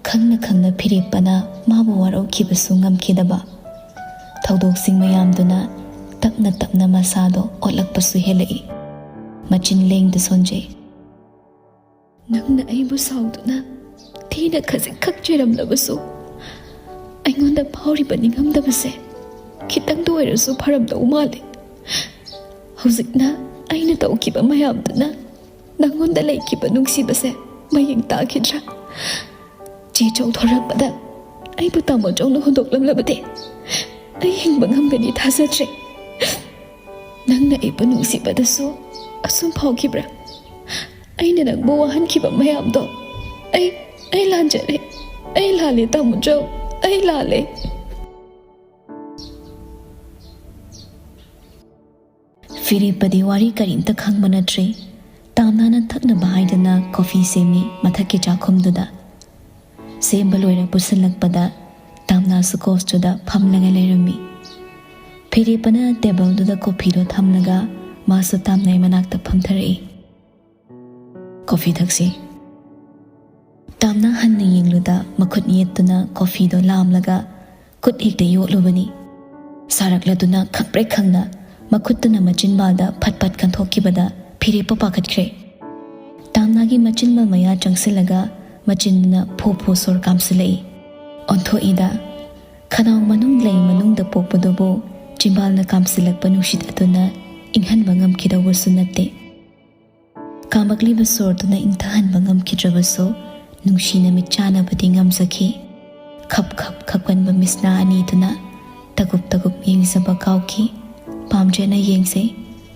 ꯈꯪꯅ ꯈꯪꯅ ꯐꯤꯔꯦꯞꯄꯅ ꯃꯥꯕꯨ ꯋꯥꯔꯧꯈꯤꯕꯁꯨ ꯉꯝꯈꯤꯗꯕ꯫ ꯊꯧꯗꯣꯛꯁꯤꯡ ꯃꯌꯥꯝꯗꯨꯅ ꯇꯞꯅ ꯇꯞꯅ ꯃꯁꯥꯗꯣ ꯑꯣꯠꯂꯛꯄꯁꯨ ꯍꯦꯜꯂꯛꯏ꯫ ꯃꯆꯤꯟ ꯂꯦꯡꯗ ꯁꯣꯟꯖꯩ꯫ "ꯅꯪꯅ ꯑꯩꯕꯨ ꯁꯥꯎꯗꯨꯅ ꯊꯤꯅ ꯈꯖꯤꯛꯈꯛ ꯆꯩꯔꯝꯂꯕꯁꯨ, ꯑꯩꯉꯣꯟꯗ ꯐꯥꯎꯔꯤꯕ ꯅꯤꯡꯉꯝꯗꯕꯁꯦ ꯈꯤꯇꯪꯗ ꯑꯣꯏꯔꯁꯨ ꯐꯔꯝꯗꯧ ꯃꯥꯜꯂꯤ꯫ ꯍꯧꯖꯤꯛꯅ ꯑꯩꯅ ꯇꯧꯈꯤꯕ ꯃꯌꯥꯝꯗꯨꯅ ꯅꯪꯉꯣꯟꯗ ꯂꯩꯈꯤꯕ ꯅꯨꯡꯁꯤꯕꯁꯦ ꯃꯌꯦꯡ ꯇꯥꯈꯤꯗ꯭ꯔꯥ? ꯆꯦ ꯆꯧ ꯊꯣꯔꯛꯄꯗ ꯑꯩꯕꯨ ꯇꯥꯃꯣ ꯆꯧꯅ ꯍꯨꯟꯗꯣꯛꯂꯝꯂꯕꯗꯤ ꯑꯩ ꯍꯤꯡꯕ ꯉꯝꯒꯅꯤ ꯊꯥꯖꯗ꯭ꯔꯦ꯫ ꯅꯪꯅ ꯑꯩꯕꯨ ꯅꯨꯡꯁꯤꯕꯗꯁꯨ ꯑꯁꯨꯝ ꯐꯥꯎꯈꯤꯕ꯭ꯔꯥ? ꯑꯩꯅ ꯅꯪꯕꯨ ꯋꯥꯍꯟꯈꯤꯕ ꯃꯌꯥꯝꯗꯣ ꯑꯩ, ꯑꯩ ꯂꯥꯟꯖꯔꯦ꯫ ꯑꯩ ꯂꯥꯜꯂꯦ, ꯇꯥꯃꯣ ꯆꯧ꯫ ꯑꯩ ꯂꯥꯜꯂꯦ꯫ ꯐꯤꯔꯦꯞꯄꯗꯤ ꯋꯥꯔꯤ ꯀꯔꯤꯝꯇ ꯈꯪꯕ ꯅꯠꯇ꯭ꯔꯦ꯫ ꯇꯥꯝꯅꯥꯅ ꯊꯛꯅꯕ ꯍꯥꯏꯗꯅ ꯀꯣꯐꯤ ꯁꯦꯝꯃꯤ ꯃꯊꯛꯀꯤ ꯆꯥꯛꯈꯨꯝꯗꯨꯗ꯫ ꯁꯦꯝꯕ ꯂꯣꯏꯔ ꯄꯨꯁꯤꯜꯂꯛꯄꯗ ꯇꯥꯝꯅꯥꯁꯨ ꯀꯣꯁꯇꯨꯗ ꯐꯝꯂꯒ ꯂꯩꯔꯝꯃꯤ꯫ ꯐꯤꯔꯦꯞꯄꯅ ꯇꯦꯕꯜꯗꯨꯗ ꯀꯣꯐꯤꯗꯣ ꯊꯝꯂꯒ ꯃꯥꯁꯨ ꯇꯥꯝꯅꯥꯏ ꯃꯅꯥꯛꯇ ꯐꯝꯊꯔꯛꯏ꯫ "ꯀꯣꯐꯤ ꯊꯛꯁꯤ꯫" ꯇꯥꯝꯅꯥ ꯍꯟꯅ ꯌꯦꯡꯂꯨꯗ ꯃꯈꯨꯠ ꯌꯦꯠꯇꯨꯅ ꯀꯣꯐꯤꯗꯣ ꯂꯥꯝꯂꯒ ꯈꯨꯠ ꯍꯦꯛꯇ ꯌꯣꯠꯂꯨꯕꯅꯤ꯫ ꯁꯥꯔꯛꯂꯗꯨꯅ ꯈꯪꯄ꯭ꯔꯦꯛ ꯈꯪꯅ ꯃꯈꯨꯠꯇꯨꯅ ꯃꯆꯤꯟꯕꯥꯜꯗ ꯐꯠ ꯐꯠ ꯀꯟꯊꯣꯛꯈꯤꯕꯗ ꯐꯤꯔꯦꯞꯄ ꯄꯥꯈꯠꯈ꯭ꯔꯦ꯫ ꯇꯥꯝꯅꯥꯒꯤ ꯃꯆꯤꯟꯕꯥꯜ ꯃꯌꯥ ꯆꯪꯁꯤꯜꯂꯒ ꯃꯆꯤꯟꯗꯨꯅ ꯐꯨ ꯐꯨ ꯁꯣꯔ ꯀꯥꯝꯁꯤꯜꯂꯛꯏ꯫ ꯑꯣꯟꯊꯣꯛꯏꯗ, ꯈꯅꯥꯎ ꯃꯅꯨꯡ ꯂꯩ ꯃꯅꯨꯡꯗ ꯄꯣꯛꯄꯗꯨꯕꯨ ꯆꯤꯟꯕꯥꯜꯅ ꯀꯥꯝꯁꯤꯜꯂꯛꯄ ꯅꯨꯡꯁꯤꯠ ꯑꯗꯨꯅ ꯏꯪꯍꯟꯕ ꯉꯝꯈꯤꯗꯧꯕꯁꯨ ꯅꯠꯇꯦ꯫ ꯀꯥꯝꯃꯛꯂꯤꯕ ꯁꯣꯔꯗꯨꯅ ꯏꯪꯊꯍꯟꯕ ꯉꯝꯈꯤꯗ꯭ꯔꯕꯁꯨ ꯅꯨꯡꯁꯤꯅ ꯃꯤꯠ ꯆꯥꯅꯕꯗꯤ ꯉꯝꯖꯈꯤ꯫ ꯈꯞ ꯈꯞ ꯈꯞꯀꯟꯕ ꯃꯤꯠꯁꯅꯥ ꯑꯅꯤꯗꯨꯅ ꯇꯒꯨꯞ ꯇꯒꯨꯞ ꯌꯦꯡꯖꯕ ꯀꯥꯎꯈꯤ꯫ ꯄꯥꯝꯖꯅ ꯌꯦꯡꯖꯩ꯫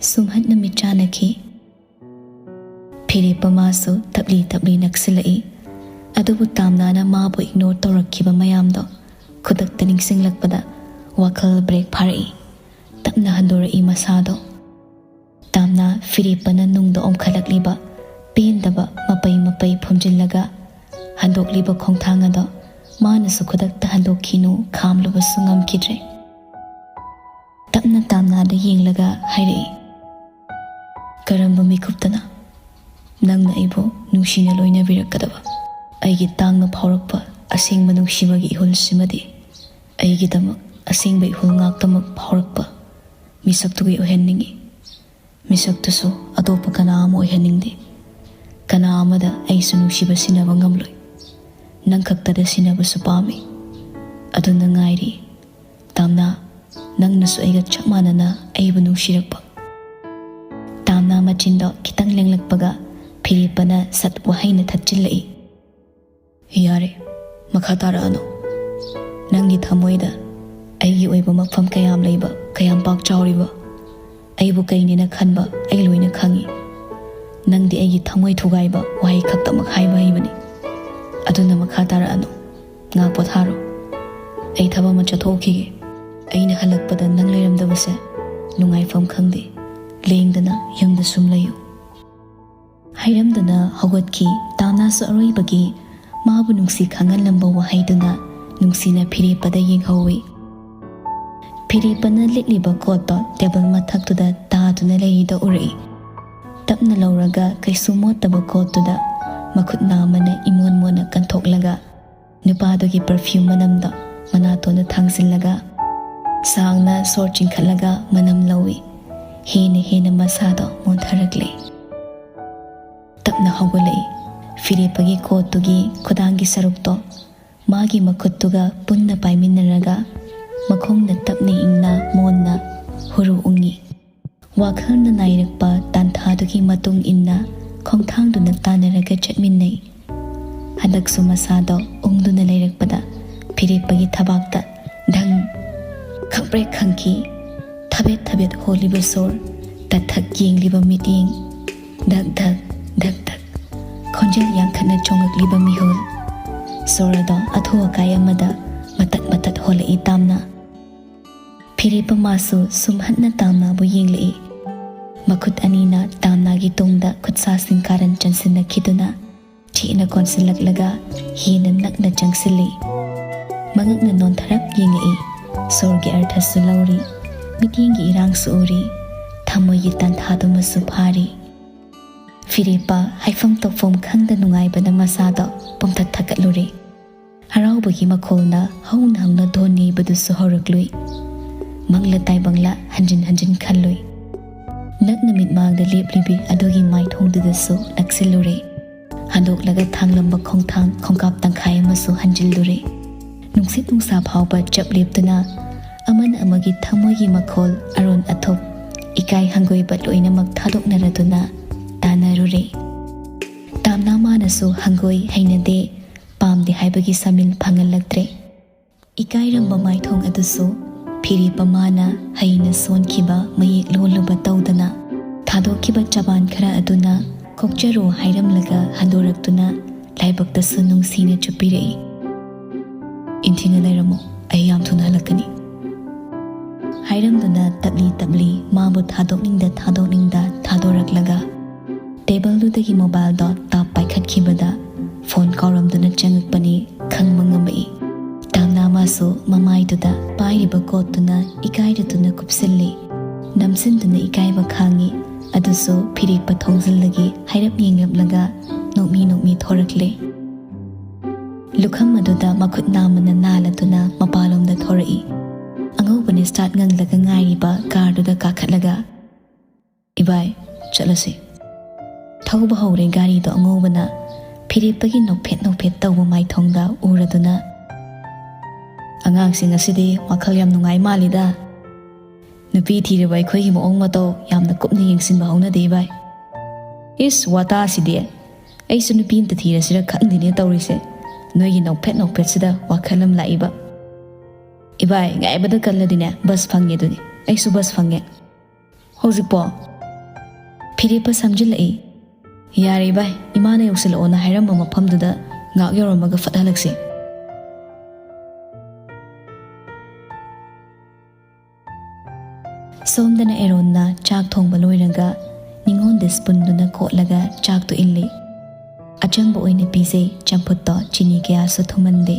ꯁꯨꯝꯍꯠꯅ ꯃꯤꯠ ꯆꯥꯅꯈꯤ꯫ ꯐꯤꯔꯦꯞꯄ ꯃꯥꯁꯨ ꯇꯞꯂꯤ ꯇꯞꯂꯤ ꯅꯛꯁꯤꯜꯂꯛꯏ꯫ ꯑꯗꯨꯕꯨ ꯇꯥꯝꯅꯥꯅ ꯃꯥꯕꯨ ꯏꯒꯅꯣꯔ ꯇꯧꯔꯛꯈꯤꯕ ꯃꯌꯥꯝꯗꯣ ꯈꯨꯗꯛꯇ ꯅꯤꯡꯁꯤꯡꯂꯛꯄꯗ ꯋꯥꯈꯜ ꯕ꯭ꯔꯦꯛ ꯐꯥꯔꯛꯏ꯫ ꯇꯞꯅ ꯍꯟꯗꯣꯔꯛꯏ ꯃꯁꯥꯗꯣ꯫ ꯇꯥꯝꯅꯥ ꯐꯤꯔꯦꯞꯄꯅ ꯅꯨꯡꯗ ꯑꯣꯟꯈꯠꯂꯛꯂꯤꯕ ꯄꯦꯟꯗꯕ ꯃꯄꯩ ꯃꯄꯩ ꯐꯨꯝꯖꯤꯜꯂꯒ ꯍꯟꯗꯣꯛꯂꯤꯕ ꯈꯣꯡꯊꯥꯡ ꯑꯗꯣ ꯃꯥꯅꯁꯨ ꯈꯨꯗꯛꯇ ꯍꯟꯗꯣꯛꯈꯤꯅꯨ ꯈꯥꯝꯂꯨꯕꯁꯨ ꯉꯝꯈꯤꯗ꯭ꯔꯦ꯫ ꯇꯞꯅ ꯇꯥꯝꯅꯥꯗ ꯌꯦꯡꯂꯒ ꯍꯥꯏꯔꯛꯏ, "ꯀꯔꯝꯕ ꯃꯤꯀꯨꯞꯇꯅ ꯅꯪꯅ ꯑꯩꯕꯨ ꯅꯨꯡꯁꯤꯅ ꯂꯣꯏꯅꯕꯤꯔꯛꯀꯗꯕ? ꯑꯩꯒꯤ ꯇꯥꯡꯅ ꯐꯥꯎꯔꯛꯄ ꯑꯁꯦꯡꯕ ꯅꯨꯡꯁꯤꯕꯒꯤ ꯏꯍꯨꯜꯁꯤꯃꯗꯤ ꯑꯩꯒꯤꯗꯃꯛ ꯑꯁꯦꯡꯕ ꯏꯍꯨꯜ ꯉꯥꯛꯇꯃꯛ ꯐꯥꯎꯔꯛꯄ ꯃꯤꯁꯛꯇꯨꯒꯤ ꯑꯣꯏꯍꯟꯅꯤꯡꯏ꯫ ꯃꯤꯁꯛꯇꯨꯁꯨ ꯑꯇꯣꯞꯄ ꯀꯅꯥ ꯑꯃ ꯑꯣꯏꯍꯟꯅꯤꯡꯗꯦ꯫ ꯀꯅꯥ ꯑꯃꯗ ꯑꯩꯁꯨ ꯅꯨꯡꯁꯤꯕ ꯁꯤꯟꯅꯕ ꯉꯝꯂꯣꯏ꯫ ꯅꯪ ꯈꯛꯇꯗ ꯁꯤꯟꯅꯕꯁꯨ ꯄꯥꯝꯃꯤ꯫ ꯑꯗꯨꯅ ꯉꯥꯏꯔꯤ, ꯇꯥꯝꯅꯥ, ꯅꯪꯅꯁꯨ ꯑꯩꯒ ꯆꯞ ꯃꯥꯟꯅꯅ ꯑꯩꯕꯨ ꯅꯨꯡꯁꯤꯔꯛꯄ?" ꯇꯥꯝꯅꯥ ꯃꯆꯤꯟꯗꯣ ꯈꯤꯇꯪ ꯂꯦꯡꯂꯛꯄꯒ ꯐꯤꯔꯦꯞꯄꯅ ꯁꯠ ꯋꯥꯍꯩꯅ ꯊꯠꯆꯤꯜꯂꯛꯏ꯫ "ꯌꯥꯔꯦ, ꯃꯈꯥ ꯇꯥꯔꯛꯑꯅꯨ꯫ ꯅꯪꯒꯤ ꯊꯃꯣꯏꯗ ꯑꯩꯒꯤ ꯑꯣꯏꯕ ꯃꯐꯝ ꯀꯌꯥꯝ ꯂꯩꯕ, ꯀꯌꯥꯝ ꯄꯥꯛ ꯆꯥꯎꯔꯤꯕ, ꯑꯩꯕꯨ ꯀꯩꯅꯦꯅ ꯈꯟꯕ ꯑꯩ ꯂꯣꯏꯅ ꯈꯪꯏ꯫ ꯅꯪꯗꯤ ꯑꯩꯒꯤ ꯊꯃꯣꯏ ꯊꯨꯒꯥꯏꯕ ꯋꯥꯍꯩ ꯈꯛꯇꯃꯛ ꯍꯥꯏꯕ ꯍꯩꯕꯅꯤ꯫ ꯑꯗꯨꯅ ꯃꯈꯥ ꯇꯥꯔꯛꯑꯅꯨ꯫ ꯉꯥꯛ ꯄꯣꯊꯥꯔꯣ꯫ ꯑꯩ ꯊꯕꯛ ꯑꯃ ꯆꯠꯊꯣꯛꯈꯤꯒꯦ꯫ ꯑꯩꯅ ꯍꯜꯂꯛꯄꯗ ꯅꯪ ꯂꯩꯔꯝꯗꯕꯁꯦ ꯅꯨꯡꯉꯥꯏꯐꯝ ꯈꯪꯗꯦ꯫ ꯂꯦꯡꯗꯅ ꯌꯨꯝꯗ ꯁꯨꯝ ꯂꯩꯌꯨ," ꯍꯥꯏꯔꯝꯗꯨꯅ ꯍꯧꯒꯠꯈꯤ꯫ ꯇꯥꯝꯅꯥꯁꯨ ꯑꯔꯣꯏꯕꯒꯤ ꯃꯥꯕꯨ ꯅꯨꯡꯁꯤ ꯈꯪꯍꯜꯂꯝꯕ ꯋꯥꯍꯩꯗꯨꯅ ꯅꯨꯡꯁꯤꯅ ꯐꯤꯔꯦꯞꯄꯗ ꯌꯦꯡꯍꯧꯏ꯫ ꯐꯤꯔꯦꯞꯄꯅ ꯂꯤꯠꯂꯤꯕ ꯀꯣꯠꯇꯣ ꯇꯦꯕꯜ ꯃꯊꯛꯇꯨꯗ ꯇꯥꯗꯨꯅ ꯂꯩꯔꯤꯗꯣ ꯎꯔꯛꯏ꯫ ꯇꯞꯅ ꯂꯧꯔꯒ ꯀꯩꯁꯨ ꯃꯣꯠꯇꯕ ꯀꯣꯠꯇꯨꯗ ꯃꯈꯨꯠ ꯅꯥꯝꯃꯅ ꯏꯃꯣꯟ ꯃꯣꯟꯅ ꯀꯟꯊꯣꯛꯂꯒ ꯅꯨꯄꯥꯗꯨꯒꯤ ꯄꯔꯐ꯭ꯌꯨꯝ ꯃꯅꯝꯗꯣ ꯃꯅꯥꯇꯣꯟꯗ ꯊꯥꯡꯖꯤꯜꯂꯒ ꯁꯥꯡꯅ ꯁꯣꯔ ꯆꯤꯡꯈꯠꯂꯒ ꯃꯅꯝ ꯂꯧꯏ꯫ ꯍꯦꯟꯅ ꯍꯦꯟꯅ ꯃꯁꯥꯗꯣ ꯃꯣꯟꯊꯔꯛꯂꯦ꯫ ꯇꯞꯅ ꯍꯧꯒꯠꯂꯛꯏ꯫ ꯐꯤꯔꯦꯞꯄꯒꯤ ꯀꯣꯠꯇꯨꯒꯤ ꯈꯨꯗꯥꯡꯒꯤ ꯁꯔꯨꯛꯇꯣ ꯃꯥꯒꯤ ꯃꯈꯨꯠꯇꯨꯒ ꯄꯨꯟꯅ ꯄꯥꯏꯃꯤꯟꯅꯔꯒ ꯃꯈꯣꯡꯅ ꯇꯞꯅ ꯏꯪꯅ ꯃꯣꯟꯅ ꯍꯨꯔꯨ ꯎꯪꯉꯤ꯫ ꯋꯥꯈꯜꯅ ꯅꯥꯏꯔꯛꯄ ꯇꯥꯟꯊꯥꯗꯨꯒꯤ ꯃꯇꯨꯡ ꯏꯟꯅ ꯈꯣꯡꯊꯥꯡꯗꯨꯅ ꯇꯥꯟꯅꯔꯒ ꯆꯠꯃꯤꯟꯅꯩ꯫ ꯍꯟꯗꯛꯁꯨ ꯃꯁꯥꯗꯣ ꯎꯪꯗꯨꯅ ꯂꯩꯔꯛꯄꯗ ꯐꯤꯔꯦꯞꯄꯒꯤ ꯊꯕꯥꯛꯇ ꯙꯪ ꯈꯪꯄ꯭ꯔꯦꯛ ꯈꯪꯈꯤ꯫ ꯊꯕꯦꯠ ꯊꯕꯦꯠ ꯍꯣꯜꯂꯤꯕ ꯁꯣꯔ, ꯇꯠꯊꯛ ꯌꯦꯡꯂꯤꯕ ꯃꯤꯠꯌꯦꯡ, ꯙꯛ ꯙꯛ ꯙꯛ ꯙꯛ ꯈꯣꯟꯖꯦꯜ ꯌꯥꯡꯈꯠꯅ ꯆꯣꯡꯉꯛꯂꯤꯕ ꯃꯤꯍꯨꯜ꯫ ꯁꯣꯔ ꯑꯗꯣ ꯑꯊꯨ ꯑꯀꯥꯏ ꯑꯃꯗ ꯃꯇꯠ ꯃꯇꯠ ꯍꯣꯜꯂꯛꯏ ꯇꯥꯝꯅ꯫ ꯐꯤꯔꯦꯞꯄ ꯃꯥꯁꯨ ꯁꯨꯝꯍꯠꯅ ꯇꯥꯝꯅꯥꯕꯨ ꯌꯦꯡꯂꯛꯏ꯫ ꯃꯈꯨꯠ ꯑꯅꯤꯅ ꯇꯥꯝꯅꯥꯒꯤ ꯇꯨꯡꯗ ꯈꯨꯠꯁꯥꯁꯤꯡ ꯀꯥꯔꯟ ꯆꯟꯁꯤꯟꯅꯈꯤꯗꯨꯅ ꯆꯦꯠꯅ ꯀꯣꯟꯁꯤꯜꯂꯛꯂꯒ ꯍꯦꯟꯅ ꯅꯛꯅ ꯆꯪꯁꯤꯜꯂꯤ꯫ ꯃꯉꯛꯅ ꯅꯣꯟꯊꯔꯞ ꯌꯦꯡꯉꯛꯏ꯫ ꯁꯣꯔꯒꯤ ꯑꯔꯊꯁꯨ ꯂꯧꯔꯤ꯫ ꯃꯤꯠꯌꯦꯡꯒꯤ ꯏꯔꯥꯡꯁꯨ ꯎꯔꯤ꯫ ꯊꯃꯣꯏꯒꯤ ꯇꯥꯟꯊꯥꯗꯨꯃꯁꯨ ꯐꯥꯔꯤ꯫ ꯐꯤꯔꯦꯞꯄ ꯍꯥꯏꯐꯝ ꯇꯧꯐꯝ ꯈꯪꯗ ꯅꯨꯡꯉꯥꯏꯕꯅ ꯃꯁꯥꯗꯣ ꯄꯨꯝꯊꯠ ꯊꯛꯀꯠꯂꯨꯔꯦ꯫ ꯍꯔꯥꯎꯕꯒꯤ ꯃꯈꯣꯜꯅ ꯍꯧꯅ ꯍꯧꯅ ꯙꯣꯟ ꯅꯤꯕꯗꯨꯁꯨ ꯍꯧꯔꯛꯂꯨꯏ꯫ ꯃꯪꯂ ꯇꯥꯏꯕꯪꯂ ꯍꯟꯖꯤꯟ ꯍꯟꯖꯤꯟ ꯈꯜꯂꯨꯏ꯫ ꯅꯛꯅ ꯃꯤꯠꯃꯥꯡꯗ ꯂꯦꯞꯂꯤꯕꯤ ꯑꯗꯨꯒꯤ ꯃꯥꯏꯊꯣꯡꯗꯨꯗꯁꯨ ꯅꯛꯁꯤꯜꯂꯨꯔꯦ꯫ ꯍꯟꯗꯣꯛꯂꯒ ꯊꯥꯡꯂꯝꯕ ꯈꯣꯡꯊꯥꯡ ꯈꯣꯡꯀꯥꯞ ꯇꯪꯈꯥꯏ ꯑꯃꯁꯨ ꯍꯟꯖꯤꯜꯂꯨꯔꯦ꯫ ꯅꯨꯡꯁꯤꯠ ꯅꯨꯡꯁꯥ ꯐꯥꯎꯕ ꯆꯞ ꯂꯦꯞꯇꯨꯅ ꯑꯃꯅ ꯑꯃꯒꯤ ꯊꯃꯣꯏꯒꯤ ꯃꯈꯣꯜ, ꯑꯔꯣꯟ ꯑꯊꯨꯞ, ꯏꯀꯥꯏ ꯍꯪꯒꯣꯏꯕ ꯂꯣꯏꯅꯃꯛ ꯊꯥꯗꯣꯛꯅꯔꯗꯨꯅ ꯇꯥꯟꯅꯔꯨꯔꯦ꯫ ꯇꯥꯝꯅꯥ ꯃꯥꯅꯁꯨ ꯍꯪꯒꯣꯏ, ꯍꯩꯅꯗꯦ, ꯄꯥꯝꯗꯦ ꯍꯥꯏꯕꯒꯤ ꯁꯃꯤꯜ ꯐꯪꯍꯜꯂꯛꯇ꯭ꯔꯦ꯫ ꯏꯀꯥꯏꯔꯝꯕ ꯃꯥꯏꯊꯣꯡ ꯑꯗꯨꯁꯨ ꯐꯤꯔꯦꯞꯄ ꯃꯥꯅ ꯍꯩꯅ ꯁꯣꯟꯈꯤꯕ ꯃꯌꯦꯛ ꯂꯣꯜꯂꯨꯕ ꯇꯧꯗꯅ ꯊꯥꯗꯣꯛꯈꯤꯕ ꯆꯕꯥꯟ ꯈꯔ ꯑꯗꯨꯅ "ꯀꯣꯛꯆꯔꯣ" ꯍꯥꯏꯔꯝꯂꯒ ꯍꯟꯗꯣꯔꯛꯇꯨꯅ ꯂꯥꯏꯕꯛꯇꯁꯨ ꯅꯨꯡꯁꯤꯅ ꯆꯨꯞꯄꯤꯔꯛꯏ꯫ "ꯏꯟꯊꯤꯅ ꯂꯩꯔꯝꯃꯣ, ꯊꯨꯅ ꯍꯜꯂꯛꯀꯅꯤ" ꯍꯥꯏꯔꯝꯗꯨꯅ ꯇꯞꯂꯤ ꯇꯞꯂꯤ ꯃꯥꯕꯨ ꯊꯥꯗꯣꯛꯅꯤꯡꯗ ꯊꯥꯗꯣꯛꯅꯤꯡꯗ ꯊꯥꯗꯣꯔꯛꯂꯒ ꯇꯦꯕꯜꯗꯨꯗꯒꯤ ꯃꯣꯕꯥꯏꯜꯗꯣ ꯇꯥꯞ ꯄꯥꯏꯈꯠꯈꯤꯕꯗ ꯐꯣꯟ ꯀꯥꯎꯔꯝꯗꯨꯅ ꯆꯪꯉꯛꯄꯅꯤ ꯈꯪꯕ ꯉꯝꯃꯛꯏ꯫ ꯇꯥꯝꯅꯥ ꯃꯥꯁꯨ ꯃꯃꯥꯏꯗꯨꯗ ꯄꯥꯏꯔꯤꯕ ꯀꯣꯠꯇꯨꯅ ꯏꯀꯥꯏꯔꯗꯨꯅ ꯀꯨꯞꯁꯤꯜꯂꯤ꯫ ꯅꯝꯁꯤꯟꯗꯨꯅ ꯏꯀꯥꯏꯕ ꯈꯥꯡꯉꯤ꯫ ꯑꯗꯨꯁꯨ ꯐꯤꯔꯦꯞꯄ ꯊꯣꯡꯖꯤꯜꯂꯒꯤ ꯍꯥꯏꯔꯞ ꯌꯦꯡꯂꯞꯂꯒ ꯅꯣꯛꯃꯤ ꯅꯣꯛꯃꯤ ꯊꯣꯔꯛꯂꯦ꯫ ꯂꯨꯈꯝ ꯑꯗꯨꯗ ꯃꯈꯨꯠ ꯅꯥꯝꯃꯅ ꯅꯥꯜꯂꯗꯨꯅ ꯃꯄꯥꯟꯂꯣꯝꯗ ꯊꯣꯔꯛꯏ꯫ ꯑꯉꯧꯕꯅ ꯁ꯭ꯇꯥꯔꯠ ꯉꯪꯂꯒ ꯉꯥꯏꯔꯤꯕ ꯀꯥꯔꯗꯨꯗ ꯀꯥꯈꯠꯂꯒ, "ꯏꯕꯥꯏ, ꯆꯠꯂꯁꯤ"꯫ ꯊꯧꯕ ꯍꯧꯔꯦ ꯒꯥꯔꯤꯗꯣ ꯑꯉꯧꯕꯅ꯫ ꯐꯤꯔꯦꯞꯄꯒꯤ ꯅꯣꯛꯐꯦꯠ ꯅꯣꯛꯐꯦꯠ ꯇꯧꯕ ꯃꯥꯏꯊꯣꯡꯗ ꯎꯔꯗꯨꯅ, "ꯑꯉꯥꯡꯁꯤꯡ ꯑꯁꯤꯗꯤ ꯋꯥꯈꯜ ꯌꯥꯝ ꯅꯨꯡꯉꯥꯏ ꯃꯥꯜꯂꯤꯗ꯫ ꯅꯨꯄꯤ ꯊꯤꯔꯕ ꯑꯩꯈꯣꯏꯒꯤ ꯃꯑꯣꯡ ꯃꯇꯧ ꯌꯥꯝꯅ ꯀꯨꯞꯅ ꯌꯦꯡꯁꯤꯟꯕ ꯍꯧꯅꯗꯦ ꯏꯕꯥꯏ"꯫ "ꯏꯁ, ꯋꯥꯇꯥꯁꯤꯗꯤ! ꯑꯩꯁꯨ ꯅꯨꯄꯤ ꯑꯝꯇ ꯊꯤꯔꯁꯤꯔ ꯈꯪꯗꯦꯅꯦ ꯇꯧꯔꯤꯁꯦ꯫ ꯅꯣꯏꯒꯤ ꯅꯣꯛꯐꯦꯠ ꯅꯣꯛꯐꯦꯠꯁꯤꯗ ꯋꯥꯈꯜ ꯑꯃ ꯂꯥꯛꯏꯕ"꯫ "ꯏꯕꯥꯏ, ꯉꯥꯏꯕꯗ ꯀꯜꯂꯗꯤꯅꯦ, ꯕꯁ ꯐꯪꯉꯦ ꯑꯗꯨꯅꯤ꯫ ꯑꯩꯁꯨ ꯕꯁ ꯐꯪꯉꯦ"꯫ "ꯍꯧꯖꯤꯛꯄꯣ?" ꯐꯤꯔꯦꯞꯄ ꯁꯝꯖꯤꯜꯂꯛꯏ꯫ "ꯌꯥꯔꯦ ꯏꯕꯥꯏ, ꯏꯃꯥꯅ ꯌꯧꯁꯤꯜꯂꯛꯑꯣꯅ ꯍꯥꯏꯔꯝꯕ ꯃꯐꯝꯗꯨꯗ ꯉꯥꯛ ꯌꯧꯔꯝꯃꯒ ꯐꯠ ꯍꯜꯂꯛꯁꯤ"꯫ ꯁꯣꯝꯗꯅ ꯑꯦꯔꯣꯟꯅ ꯆꯥꯛ ꯊꯣꯡꯕ ꯂꯣꯏꯔꯒ ꯅꯤꯉꯣꯜꯗ ꯁ꯭ꯄꯨꯟꯗꯨꯅ ꯀꯣꯠꯂꯒ ꯆꯥꯛꯇꯨ ꯏꯜꯂꯤ꯫ ꯑꯆꯝꯕ ꯑꯣꯏꯅ ꯄꯤꯖꯩ, ꯆꯝꯐꯨꯠꯇꯣ ꯆꯤꯅꯤ ꯀꯌꯥꯁꯨ ꯊꯨꯝꯍꯟꯗꯦ꯫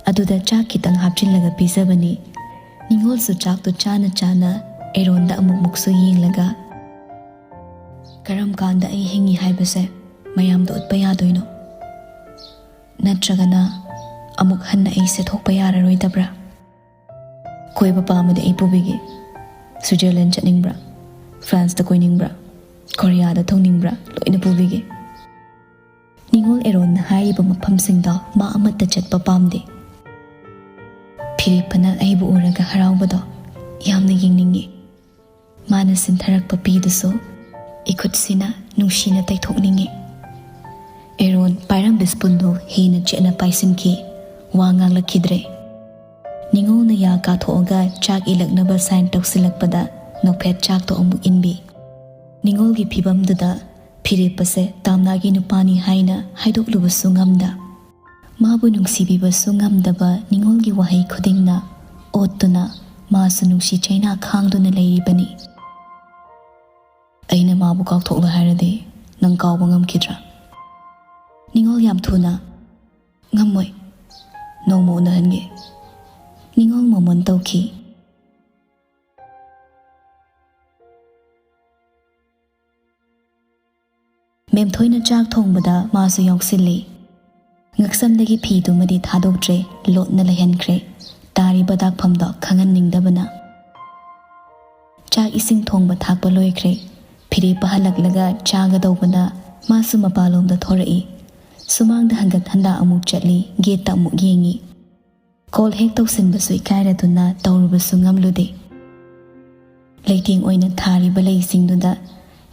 ꯑꯗꯨꯗ ꯆꯥꯛ ꯈꯤꯇꯪ ꯍꯥꯞꯆꯤꯜꯂꯒ ꯄꯤꯖꯕꯅꯤ꯫ ꯅꯤꯉꯣꯜꯁꯨ ꯆꯥꯛꯇꯨ ꯆꯥꯅ ꯆꯥꯅ ꯑꯦꯔꯣꯟꯗ ꯑꯃꯨꯛꯃꯨꯛꯁꯨ ꯌꯦꯡꯂꯒ, "ꯀꯔꯝ ꯀꯥꯟꯗ ꯑꯩ ꯍꯤꯡꯉꯤ ꯍꯥꯏꯕꯁꯦ ꯃꯌꯥꯝꯗ ꯎꯠꯄ ꯌꯥꯗꯣꯏꯅꯣ? ꯅꯠꯇ꯭ꯔꯒꯅ ꯑꯃꯨꯛ ꯍꯟꯅ ꯑꯩꯁꯦ ꯊꯣꯛꯄ ꯌꯥꯔꯔꯣꯏꯗꯕ꯭ꯔꯥ? ꯀꯣꯏꯕ ꯄꯥꯝꯃꯗꯤ ꯑꯩ ꯄꯨꯕꯤꯒꯦ꯫ ꯁ꯭ꯋꯤꯖꯔꯂꯦꯟ ꯆꯠꯅꯤꯡꯕ꯭ꯔꯥ? ꯐ꯭ꯔꯥꯟꯁꯇ ꯀꯣꯏꯅꯤꯡꯕ꯭ꯔꯥ? ꯀꯣꯔꯤꯌꯥꯗ ꯊꯧꯅꯤꯡꯕ꯭ꯔꯥ? ꯂꯣꯏꯅ ꯄꯨꯕꯤꯒꯦ"꯫ ꯅꯤꯉꯣꯜ ꯑꯦꯔꯣꯟꯅ ꯍꯥꯏꯔꯤꯕ ꯃꯐꯝꯁꯤꯡꯗꯣ ꯃꯥ ꯑꯃꯠꯇ ꯆꯠꯄ ꯄꯥꯝꯗꯦ꯫ ꯐꯤꯔꯦꯞꯄꯅ ꯑꯩꯕꯨ ꯎꯔꯒ ꯍꯔꯥꯎꯕꯗꯣ ꯌꯥꯝꯅ ꯌꯦꯡꯅꯤꯡꯉꯤ꯫ ꯃꯥꯅ ꯁꯤꯟꯊꯔꯛꯄ ꯄꯤꯗꯨꯁꯨ ꯏꯈꯨꯠꯁꯤꯅ ꯅꯨꯡꯁꯤꯅ ꯇꯩꯊꯣꯛꯅꯤꯡꯉꯤ꯫ ꯑꯦꯔꯣꯟ ꯄꯥꯏꯔꯝꯕ ꯁ꯭ꯄꯨꯟꯗꯨ ꯍꯦꯟꯅ ꯆꯦꯠꯅ ꯄꯥꯏꯁꯤꯟꯈꯤ꯫ ꯋꯥ ꯉꯥꯡꯂꯛꯈꯤꯗ꯭ꯔꯦ꯫ ꯅꯤꯉꯣꯜꯅ ꯌꯥ ꯀꯥꯊꯣꯛꯑꯒ ꯆꯥꯛ ꯏꯜꯂꯛꯅꯕ ꯁꯥꯏꯟ ꯇꯧꯁꯤꯜꯂꯛꯄꯗ ꯅꯣꯛꯐꯦꯠ ꯆꯥꯛꯇꯣ ꯑꯃꯨꯛ ꯏꯟꯕꯤ꯫ ꯅꯤꯉꯣꯜꯒꯤ ꯐꯤꯕꯝꯗꯨꯗ ꯐꯤꯔꯦꯞꯄꯁꯦ ꯇꯥꯝꯅꯥꯒꯤ ꯅꯨꯄꯥꯅꯤ ꯍꯥꯏꯅ ꯍꯥꯏꯗꯣꯛꯂꯨꯕꯁꯨ ꯉꯝꯗ꯫ ꯃꯥꯕꯨ ꯅꯨꯡꯁꯤꯕꯤꯕꯁꯨ ꯉꯝꯗꯕ ꯅꯤꯉꯣꯜꯒꯤ ꯋꯥꯍꯩ ꯈꯨꯗꯤꯡꯅ ꯑꯣꯠꯇꯨꯅ ꯃꯥꯁꯨ ꯅꯨꯡꯁꯤ ꯆꯩꯅꯥ ꯈꯥꯡꯗꯨꯅ ꯂꯩꯔꯤꯕꯅꯤ꯫ ꯑꯩꯅ ꯃꯥꯕꯨ ꯀꯥꯎꯊꯣꯛꯂꯣ ꯍꯥꯏꯔꯗꯤ ꯅꯪ ꯀꯥꯎꯕ ꯉꯝꯈꯤꯗ꯭ꯔꯥ? ꯅꯤꯉꯣꯜ ꯌꯥꯝ ꯊꯨꯅ꯫ ꯉꯝꯃꯣꯏ꯫ ꯅꯣꯡꯃ ꯎꯅꯍꯟꯒꯦ꯫ ꯅꯤꯉꯣꯜ ꯃꯣꯃꯣꯟ ꯇꯧꯈꯤ꯫ ꯃꯦꯝꯊꯣꯏꯅ ꯆꯥꯛ ꯊꯣꯡꯕꯗ ꯃꯥꯁꯨ ꯌꯥꯎꯁꯤꯜꯂꯤ꯫ ꯉꯛꯁꯝꯗꯒꯤ ꯐꯤꯗꯨꯃꯗꯤ ꯊꯥꯗꯣꯛꯇ꯭ꯔꯦ, ꯂꯣꯠꯅ ꯂꯩꯍꯟꯈ꯭ꯔꯦ꯫ ꯇꯥꯔꯤꯕ ꯗꯥꯛꯐꯝꯗꯣ ꯈꯪꯍꯟꯅꯤꯡꯗꯕꯅ꯫ ꯆꯥꯛ ꯏꯁꯤꯡ ꯊꯣꯡꯕ ꯊꯥꯛꯄ ꯂꯣꯏꯈ꯭ꯔꯦ꯫ ꯐꯤꯔꯦꯞꯄ ꯍꯜꯂꯛꯂꯒ ꯆꯥꯒꯗꯧꯕꯅ ꯃꯥꯁꯨ ꯃꯄꯥꯟꯂꯣꯝꯗ ꯊꯣꯔꯛꯏ꯫ ꯁꯨꯃꯥꯡꯗ ꯍꯟꯒꯠ ꯍꯟꯗ ꯑꯃꯨꯛ ꯆꯠꯂꯤ, ꯒꯦꯠꯇ ꯑꯃꯨꯛ ꯌꯦꯡꯉꯤ꯫ ꯀꯣꯜ ꯍꯦꯛ ꯇꯧꯁꯤꯟꯕꯁꯨ ꯏꯀꯥꯏꯔꯗꯨꯅ ꯇꯧꯔꯨꯕꯁꯨ ꯉꯝꯂꯨꯗꯦ꯫ ꯂꯩꯇꯦꯡ ꯑꯣꯏꯅ ꯊꯥꯔꯤꯕ ꯂꯩꯁꯤꯡꯗꯨꯗ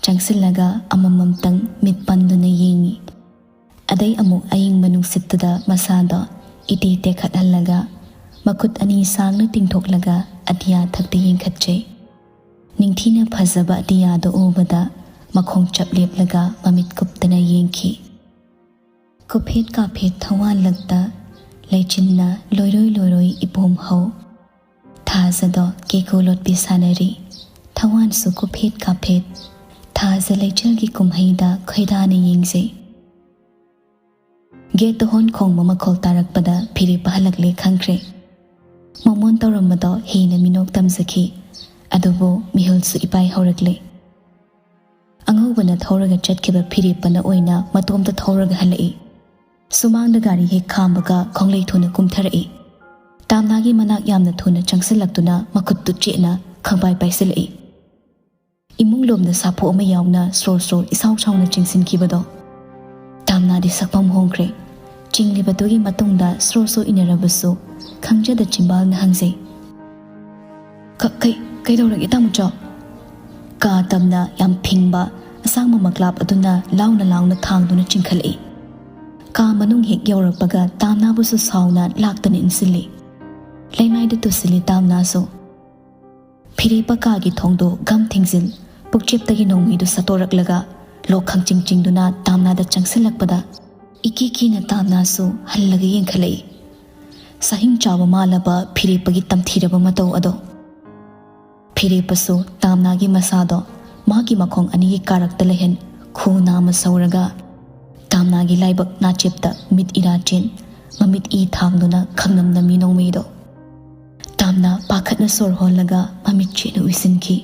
ꯆꯪꯁꯤꯜꯂꯒ ꯑꯃꯃꯝꯇꯪ ꯃꯤꯠ ꯄꯟꯗꯨꯅ ꯌꯦꯡꯉꯤ꯫ ꯑꯗꯩ ꯑꯃꯨꯛ ꯑꯏꯪꯕ ꯅꯨꯡꯁꯤꯠꯇꯨꯗ ꯃꯁꯥꯗꯣ ꯏꯇꯦ ꯇꯦꯛꯈꯠꯍꯜꯂꯒ ꯃꯈꯨꯠ ꯑꯅꯤ ꯁꯥꯡꯅ ꯇꯤꯡꯊꯣꯛꯂꯒ ꯑꯇꯤꯌꯥ ꯊꯛꯇ ꯌꯦꯡꯈꯠꯆꯩ꯫ ꯅꯤꯡꯊꯤꯅ ꯐꯖꯕ ꯑꯇꯤꯌꯥꯗꯣ ꯎꯕꯗ ꯃꯈꯣꯡ ꯆꯞ ꯂꯦꯞꯂꯒ ꯃꯃꯤꯠ ꯀꯨꯞꯇꯅ ꯌꯦꯡꯈꯤ꯫ ꯀꯨꯐꯦꯠ ꯀꯥꯐꯦꯠ ꯊꯋꯥꯟꯂꯛꯇ ꯂꯩꯆꯤꯟꯅ ꯂꯣꯏꯔꯣꯏ ꯂꯣꯏꯔꯣꯏ ꯏꯄꯣꯝ ꯍꯧ꯫ ꯊꯥꯖꯗꯣ ꯀꯦꯀꯨ ꯂꯣꯠꯄꯤ ꯁꯥꯟꯅꯔꯤ꯫ ꯊꯋꯥꯟꯁꯨ ꯀꯨꯐꯦꯠ ꯀꯥꯐꯦꯠ꯫ ꯊꯥꯖ ꯂꯩꯆꯤꯜꯒꯤ ꯀꯨꯝꯍꯩꯗ ꯈꯣꯏꯗꯥꯅ ꯌꯦꯡꯖꯩ꯫ ꯒꯦꯠꯇ ꯍꯣꯟ ꯈꯣꯡꯕ ꯃꯈꯣꯜ ꯇꯥꯔꯛꯄꯗ ꯐꯤꯔꯦꯞꯄ ꯍꯜꯂꯛꯂꯦ ꯈꯪꯈ꯭ꯔꯦ꯫ ꯃꯣꯃꯣꯟ ꯇꯧꯔꯝꯕꯗꯣ ꯍꯦꯟꯅ ꯃꯤꯅꯣꯛ ꯇꯝꯖꯈꯤ꯫ ꯑꯗꯨꯕꯨ ꯃꯤꯍꯨꯜꯁꯨ ꯏꯄꯥꯏ ꯍꯧꯔꯛꯂꯦ꯫ ꯑꯉꯧꯕꯅ ꯊꯧꯔꯒ ꯆꯠꯈꯤꯕ ꯐꯤꯔꯦꯞꯄꯅ ꯑꯣꯏꯅ ꯃꯇꯣꯝꯇ ꯊꯧꯔꯒ ꯍꯜꯂꯛꯏ꯫ ꯁꯨꯃꯥꯡꯗ ꯒꯥꯔꯤ ꯍꯦꯛ ꯈꯥꯝꯕꯒ ꯈꯣꯡꯂꯩ ꯊꯨꯅ ꯀꯨꯝꯊꯔꯛꯏ꯫ ꯇꯥꯝꯅꯥꯒꯤ ꯃꯅꯥꯛ ꯌꯥꯝꯅ ꯊꯨꯅ ꯆꯪꯁꯤꯜꯂꯛꯇꯨꯅ ꯃꯈꯨꯠꯇꯨ ꯆꯦꯠꯅ ꯈꯪꯄꯥꯏ ꯄꯥꯏꯁꯤꯜꯂꯛꯏ꯫ ꯏꯃꯨꯡ ꯂꯣꯝꯗ ꯁꯥꯐꯨ ꯑꯃ ꯌꯥꯎꯅ ꯁ꯭ꯔꯣ ꯁ꯭ꯔꯣ ꯏꯁꯥꯎ ꯁꯥꯎꯅ ꯆꯤꯡꯁꯤꯟꯈꯤꯕꯗꯣ꯫ ꯇꯥꯝꯅꯥꯗꯤ ꯁꯛꯐꯝ ꯍꯣꯡꯈ꯭ꯔꯦ꯫ ꯆꯤꯡꯂꯤꯕꯗꯨꯒꯤ ꯃꯇꯨꯡꯗ ꯁ꯭ꯔꯣ ꯁ꯭ꯔꯣ ꯏꯟꯅꯔꯕꯁꯨ ꯈꯪꯖꯗ ꯆꯤꯝꯕꯥꯜꯅ ꯍꯪꯖꯩ, "ꯀ-, ꯀꯩ-, ꯀꯩꯗꯧꯔꯒꯦ ꯇꯥꯃꯨꯆꯥ?" ꯀꯥ ꯇꯝꯅ ꯌꯥꯝ ꯐꯤꯡꯕ ꯑꯁꯥꯡꯕ ꯃꯀ꯭ꯂꯥꯞ ꯑꯗꯨꯅ ꯂꯥꯎꯅ ꯂꯥꯎꯅ ꯊꯥꯡꯗꯨꯅ ꯆꯤꯡꯈꯠꯂꯛꯏ꯫ ꯀꯥ ꯃꯅꯨꯡ ꯍꯦꯛ ꯌꯧꯔꯛꯄꯒ ꯇꯥꯝꯅꯥꯕꯨꯁꯨ ꯁꯥꯎꯅ ꯂꯥꯛꯇꯅ ꯏꯟꯁꯤꯜꯂꯤ꯫ ꯂꯩꯃꯥꯏꯗ ꯇꯨꯁꯤꯜꯂꯤ ꯇꯥꯝꯅꯥꯁꯨ꯫ ꯐꯤꯔꯦꯞꯄ ꯀꯥꯒꯤ ꯊꯣꯡꯗꯨ ꯒꯝ ꯊꯤꯡꯖꯤꯜ, ꯄꯨꯛꯆꯦꯞꯇꯒꯤ ꯅꯣꯡꯃꯩꯗꯨ ꯁꯠꯇꯣꯔꯛꯂꯒ ꯂꯣꯛ ꯈꯪꯆꯤꯡ ꯆꯤꯡꯗꯨꯅ ꯇꯥꯝꯅꯥꯗ ꯆꯪꯁꯤꯜꯂꯛꯄꯗ ꯏꯀꯤ ꯀꯤꯅ ꯇꯥꯝꯅꯥꯁꯨ ꯍꯜꯂꯒ ꯌꯦꯡꯈꯠꯂꯛꯏ꯫ ꯁꯥꯍꯤꯡ ꯆꯥꯕ ꯃꯥꯜꯂꯕ ꯐꯤꯔꯦꯞꯄꯒꯤ ꯇꯝꯊꯤꯔꯕ ꯃꯇꯧ ꯑꯗꯣ꯫ ꯐꯤꯔꯦꯞꯄꯁꯨ ꯇꯥꯝꯅꯥꯒꯤ ꯃꯁꯥꯗꯣ ꯃꯥꯒꯤ ꯃꯈꯣꯡ ꯑꯅꯤꯒꯤ ꯀꯥꯔꯛꯇ ꯂꯩꯍꯟ ꯈꯨ ꯅꯥꯝꯃ ꯁꯧꯔꯒ ꯇꯥꯝꯅꯥꯒꯤ ꯂꯥꯏꯕꯛ ꯅꯥꯆꯦꯞꯇ ꯃꯤꯠ ꯏꯔꯥ ꯆꯦꯟ ꯃꯃꯤꯠ ꯏ ꯊꯥꯡꯗꯨꯅ ꯈꯪꯅꯝ ꯅꯝꯃꯤ ꯅꯣꯡꯃꯩꯗꯣ꯫ ꯇꯥꯝꯅꯥ ꯄꯥꯈꯠꯅ ꯁꯣꯔ ꯍꯣꯜꯂꯒ ꯃꯃꯤꯠ ꯆꯦꯠꯅ ꯎꯏꯁꯤꯟꯈꯤ꯫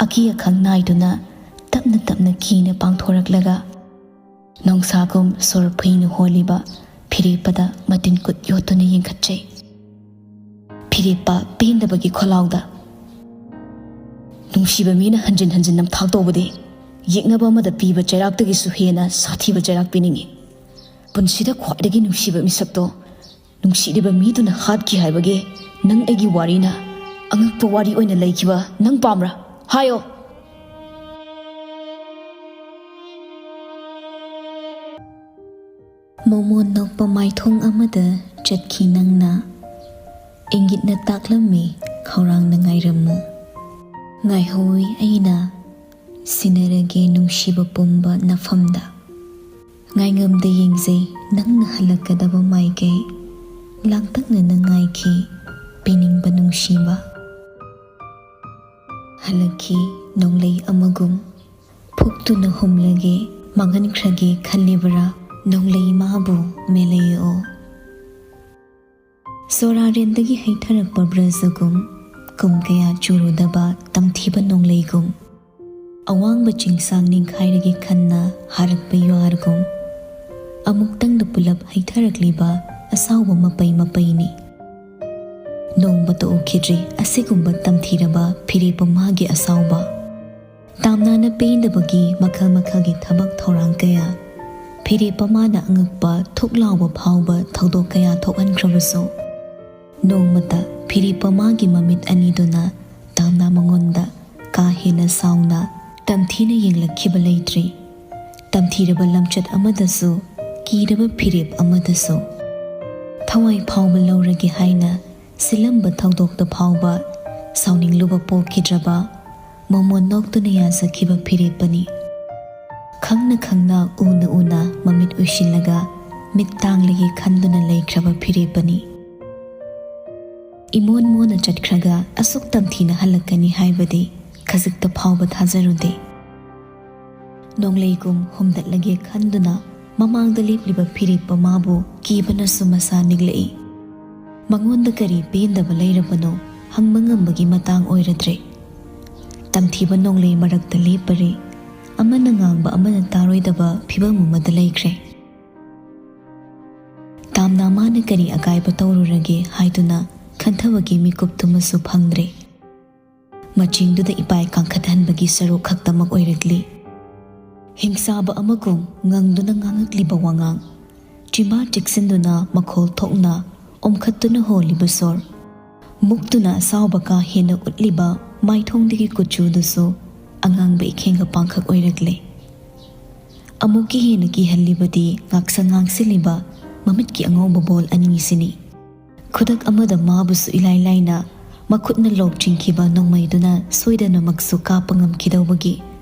ꯑꯀꯤ ꯑꯈꯪ ꯅꯥꯏꯗꯨꯅ ꯇꯞꯅ ꯇꯞꯅ ꯀꯤꯅ ꯄꯥꯡꯊꯣꯔꯛꯂꯒ ꯅꯣꯡꯁꯥꯒꯨꯝ ꯁꯣꯔ ꯐꯨꯏꯅ ꯍꯣꯜꯂꯤꯕ ꯐꯤꯔꯦꯞꯄꯗ ꯃꯇꯤꯟ ꯀꯨꯠ ꯌꯣꯠꯇꯨꯅ ꯌꯦꯡꯈꯠꯆꯩ꯫ ꯐꯤꯔꯦꯞꯄ ꯄꯦꯟꯗꯕꯒꯤ ꯈꯣꯜꯂꯥꯎꯗ, "ꯅꯨꯡꯁꯤꯕ ꯃꯤꯅ ꯍꯟꯖꯤꯟ ꯍꯟꯖꯤꯟ ꯅꯝꯊꯥꯛ ꯇꯧꯕꯗꯤ ꯌꯦꯛꯅꯕ ꯑꯃꯗ ꯄꯤꯕ ꯆꯩꯔꯥꯛꯇꯒꯤꯁꯨ ꯍꯦꯟꯅ ꯁꯥꯊꯤꯕ ꯆꯩꯔꯥꯛ ꯄꯤꯅꯤꯡꯏ꯫ ꯄꯨꯟꯁꯤꯗ ꯈ꯭ꯋꯥꯏꯗꯒꯤ ꯅꯨꯡꯁꯤꯕ ꯃꯤꯁꯛꯇꯣ ꯅꯨꯡꯁꯤꯔꯤꯕ ꯃꯤꯗꯨꯅ ꯍꯥꯠꯈꯤ ꯍꯥꯏꯕꯒꯤ ꯅꯪ ꯑꯩꯒꯤ ꯋꯥꯔꯤꯅ ꯑꯉꯛꯄ ꯋꯥꯔꯤ ꯑꯣꯏꯅ ꯂꯩꯈꯤꯕ ꯅꯪ ꯄꯥꯝꯕ꯭ꯔꯥ? ꯍꯥꯏꯌꯣ!" ꯃꯣꯃꯣꯟ ꯅꯣꯛꯄ ꯃꯥꯏꯊꯣꯡ ꯑꯃꯗ ꯆꯠꯈꯤ ꯅꯪꯅ꯫ ꯏꯪꯒꯤꯠꯅ ꯇꯥꯛꯂꯝꯃꯤ, ꯈꯧꯔꯥꯡꯅ ꯉꯥꯏꯔꯝꯃꯨ꯫ ꯉꯥꯏꯍꯧꯋꯤ ꯑꯩꯅ, ꯁꯤꯟꯅꯔꯒꯦ ꯅꯨꯡꯁꯤꯕ ꯄꯨꯝꯕ ꯅꯐꯝꯗ꯫ ꯉꯥꯏꯉꯝꯗ ꯌꯦꯡꯖꯩ ꯅꯪꯅ ꯍꯜꯂꯛꯀꯗꯕ ꯃꯥꯏꯀꯩ꯫ ꯂꯥꯡꯇꯛꯅꯅ ꯉꯥꯏꯈꯤ ꯄꯤꯅꯤꯡꯕ ꯅꯨꯡꯁꯤꯕ꯫ ꯍꯜꯂꯛꯈꯤ ꯅꯣꯡꯂꯩ ꯑꯃꯒꯨꯝ꯫ ꯐꯨꯛꯇꯨꯅ ꯍꯨꯝꯂꯒꯦ, ꯃꯥꯡꯍꯟꯈ꯭ꯔꯒꯦ ꯈꯜꯂꯤꯕꯔꯥ? ꯅꯣꯡꯂꯩ ꯃꯥꯕꯨ ꯃꯦꯂꯩꯑꯣ꯫ ꯁꯣꯔꯥꯔꯦꯟꯗꯒꯤ ꯍꯩꯊꯔꯛꯄ ꯕ꯭ꯔꯖꯒꯨꯝ, ꯀꯨꯝ ꯀꯌꯥ ꯆꯨꯔꯨꯗꯕ ꯇꯝꯊꯤꯕ ꯅꯣꯡꯂꯩꯒꯨꯝ, ꯑꯋꯥꯡꯕ ꯆꯤꯡꯁꯥꯡ ꯅꯤꯡꯈꯥꯏꯔꯒꯦ ꯈꯟꯅ ꯍꯥꯔꯛꯄ ꯌꯨꯍꯥꯔꯒꯨꯝ, ꯑꯃꯨꯛꯇꯪꯗ ꯄꯨꯂꯞ ꯍꯩꯊꯔꯛꯂꯤꯕ ꯑꯁꯥꯎꯕ ꯃꯄꯩ ꯃꯄꯩꯅꯤ꯫ ꯅꯣꯡꯃꯇ ꯎꯈꯤꯗ꯭ꯔꯤ ꯑꯁꯤꯒꯨꯝꯕ ꯇꯝꯊꯤꯔꯕ ꯐꯤꯔꯦꯞꯄ ꯃꯥꯒꯤ ꯑꯁꯥꯎꯕ꯫ ꯇꯥꯝꯅꯥꯅ ꯄꯦꯟꯗꯕꯒꯤ ꯃꯈꯜ ꯃꯈꯜꯒꯤ ꯊꯕꯛ ꯊꯧꯔꯥꯡ ꯀꯌꯥ ꯐꯤꯔꯦꯞꯄ ꯃꯥꯅ ꯑꯉꯛꯄ ꯊꯨꯛ ꯂꯥꯎꯕ ꯐꯥꯎꯕ ꯊꯧꯗꯣꯛ ꯀꯌꯥ ꯊꯣꯛꯍꯟꯈ꯭ꯔꯕꯁꯨ, ꯅꯣꯡꯃꯇ ꯐꯤꯔꯦꯞꯄ ꯃꯥꯒꯤ ꯃꯃꯤꯠ ꯑꯅꯤꯗꯨꯅ ꯇꯥꯝꯅꯥ ꯃꯉꯣꯟꯗ ꯀꯥ ꯍꯦꯟꯅ ꯁꯥꯎꯅ ꯇꯝꯊꯤꯅ ꯌꯦꯡꯂꯛꯈꯤꯕ ꯂꯩꯇ꯭ꯔꯤ꯫ ꯇꯝꯊꯤꯔꯕ ꯂꯝꯆꯠ ꯑꯃꯗꯁꯨ, ꯀꯤꯔꯕ ꯐꯤꯔꯦꯞ ꯑꯃꯗꯁꯨ ꯊꯋꯥꯏ ꯐꯥꯎꯕ ꯂꯧꯔꯒꯦ ꯍꯥꯏꯅ ꯁꯤꯜꯂꯝꯕ ꯊꯧꯗꯣꯛꯇ ꯐꯥꯎꯕ ꯁꯥꯎꯅꯤꯡꯂꯨꯕ ꯄꯣꯛꯈꯤꯗ꯭ꯔꯕ ꯃꯣꯃꯣꯟ ꯅꯣꯛꯇꯨꯅ ꯌꯥꯖꯈꯤꯕ ꯐꯤꯔꯦꯞꯄꯅꯤ꯫ ꯈꯪꯅ ꯈꯪꯅ, ꯎꯅ ꯎꯅ ꯃꯃꯤꯠ ꯎꯏꯁꯤꯜꯂꯒ ꯃꯤꯠ ꯇꯥꯡꯂꯒꯦ ꯈꯟꯗꯨꯅ ꯂꯩꯈ꯭ꯔꯕ ꯐꯤꯔꯦꯞꯄꯅꯤ꯫ ꯏꯃꯣꯟ ꯃꯣꯟꯅ ꯆꯠꯈ꯭ꯔꯒ ꯑꯁꯨꯛ ꯇꯝꯊꯤꯅ ꯍꯜꯂꯛꯀꯅꯤ ꯍꯥꯏꯕꯗꯤ ꯈꯖꯤꯛꯇ ꯐꯥꯎꯕ ꯊꯥꯖꯔꯨꯗꯦ꯫ ꯅꯣꯡꯂꯩꯒꯨꯝ ꯍꯨꯝꯗꯠꯂꯒꯦ ꯈꯟꯗꯨꯅ ꯃꯃꯥꯡꯗ ꯂꯦꯞꯂꯤꯕ ꯐꯤꯔꯦꯞꯄ ꯃꯥꯕꯨ ꯀꯤꯕꯅꯁꯨ ꯃꯁꯥ ꯅꯤꯛꯂꯛꯏ꯫ ꯃꯉꯣꯟꯗ ꯀꯔꯤ ꯄꯦꯟꯗꯕ ꯂꯩꯔꯕꯅꯣ ꯍꯪꯕ ꯉꯝꯕꯒꯤ ꯃꯇꯥꯡ ꯑꯣꯏꯔꯗ꯭ꯔꯦ꯫ ꯇꯝꯊꯤꯕ ꯅꯣꯡꯂꯩ ꯃꯔꯛꯇ ꯂꯦꯞꯄꯔꯦ꯫ ꯑꯃꯅ ꯉꯥꯡꯕ ꯑꯃꯅ ꯇꯥꯔꯣꯏꯗꯕ ꯐꯤꯕꯝ ꯑꯃꯗ ꯂꯩꯈ꯭ꯔꯦ꯫ ꯇꯥꯝꯅ ꯃꯥꯅ ꯀꯔꯤ ꯑꯀꯥꯏꯕ ꯇꯧꯔꯨꯔꯒꯦ ꯍꯥꯏꯗꯨꯅ ꯈꯟꯊꯕꯒꯤ ꯃꯤꯀꯨꯞꯇꯨꯃꯁꯨ ꯐꯪꯗ꯭ꯔꯦ꯫ ꯃꯆꯤꯡꯗꯨꯗ ꯏꯄꯥꯏ ꯀꯥꯡꯈꯠꯍꯟꯕꯒꯤ ꯁꯔꯨꯛ ꯈꯛꯇꯃꯛ ꯑꯣꯏꯔꯛꯂꯤ꯫ ꯍꯤꯡꯁꯥꯕ ꯑꯃꯒꯨꯝ ꯉꯪꯗꯨꯅ ꯉꯥꯡꯉꯛꯂꯤꯕ ꯋꯥꯉꯥꯡ, ꯆꯤꯝꯕꯥ ꯆꯦꯛꯁꯤꯟꯗꯨꯅ ꯃꯈꯣꯜ ꯊꯣꯛꯅ ꯑꯣꯝꯈꯠꯇꯨꯅ ꯍꯣꯜꯂꯤꯕ ꯁꯣꯔ, ꯃꯨꯛꯇꯨꯅ ꯑꯁꯥꯎꯕ ꯀꯥ ꯍꯦꯟꯅ ꯎꯠꯂꯤꯕ ꯃꯥꯏꯊꯣꯡꯗꯒꯤ ꯀꯨꯆꯨꯗꯨꯁꯨ ꯑꯉꯥꯡꯕ ꯏꯈꯦꯡꯒ ꯄꯥꯡꯈꯛ ꯑꯣꯏꯔꯛꯂꯦ꯫ ꯑꯃꯨꯛꯀ ꯍꯦꯟꯅ ꯀꯤꯍꯜꯂꯤꯕꯗꯤ ꯉꯥꯛꯁꯪ ꯉꯥꯡꯁꯤꯜꯂꯤꯕ ꯃꯃꯤꯠꯀꯤ ꯑꯉꯧꯕ ꯕꯣꯜ ꯑꯅꯤꯁꯤꯅꯤ꯫ ꯈꯨꯗꯛ ꯑꯃꯗ ꯃꯥꯕꯨꯁꯨ ꯏꯂꯥꯏ ꯂꯥꯏꯅ ꯃꯈꯨꯠꯅ ꯂꯣꯛ ꯆꯤꯡꯈꯤꯕ ꯅꯣꯡꯃꯩꯗꯨꯅ ꯁꯣꯏꯗꯅꯃꯛꯁꯨ ꯀꯥꯞꯄ ꯉꯝꯈꯤꯗꯧꯕꯒꯤ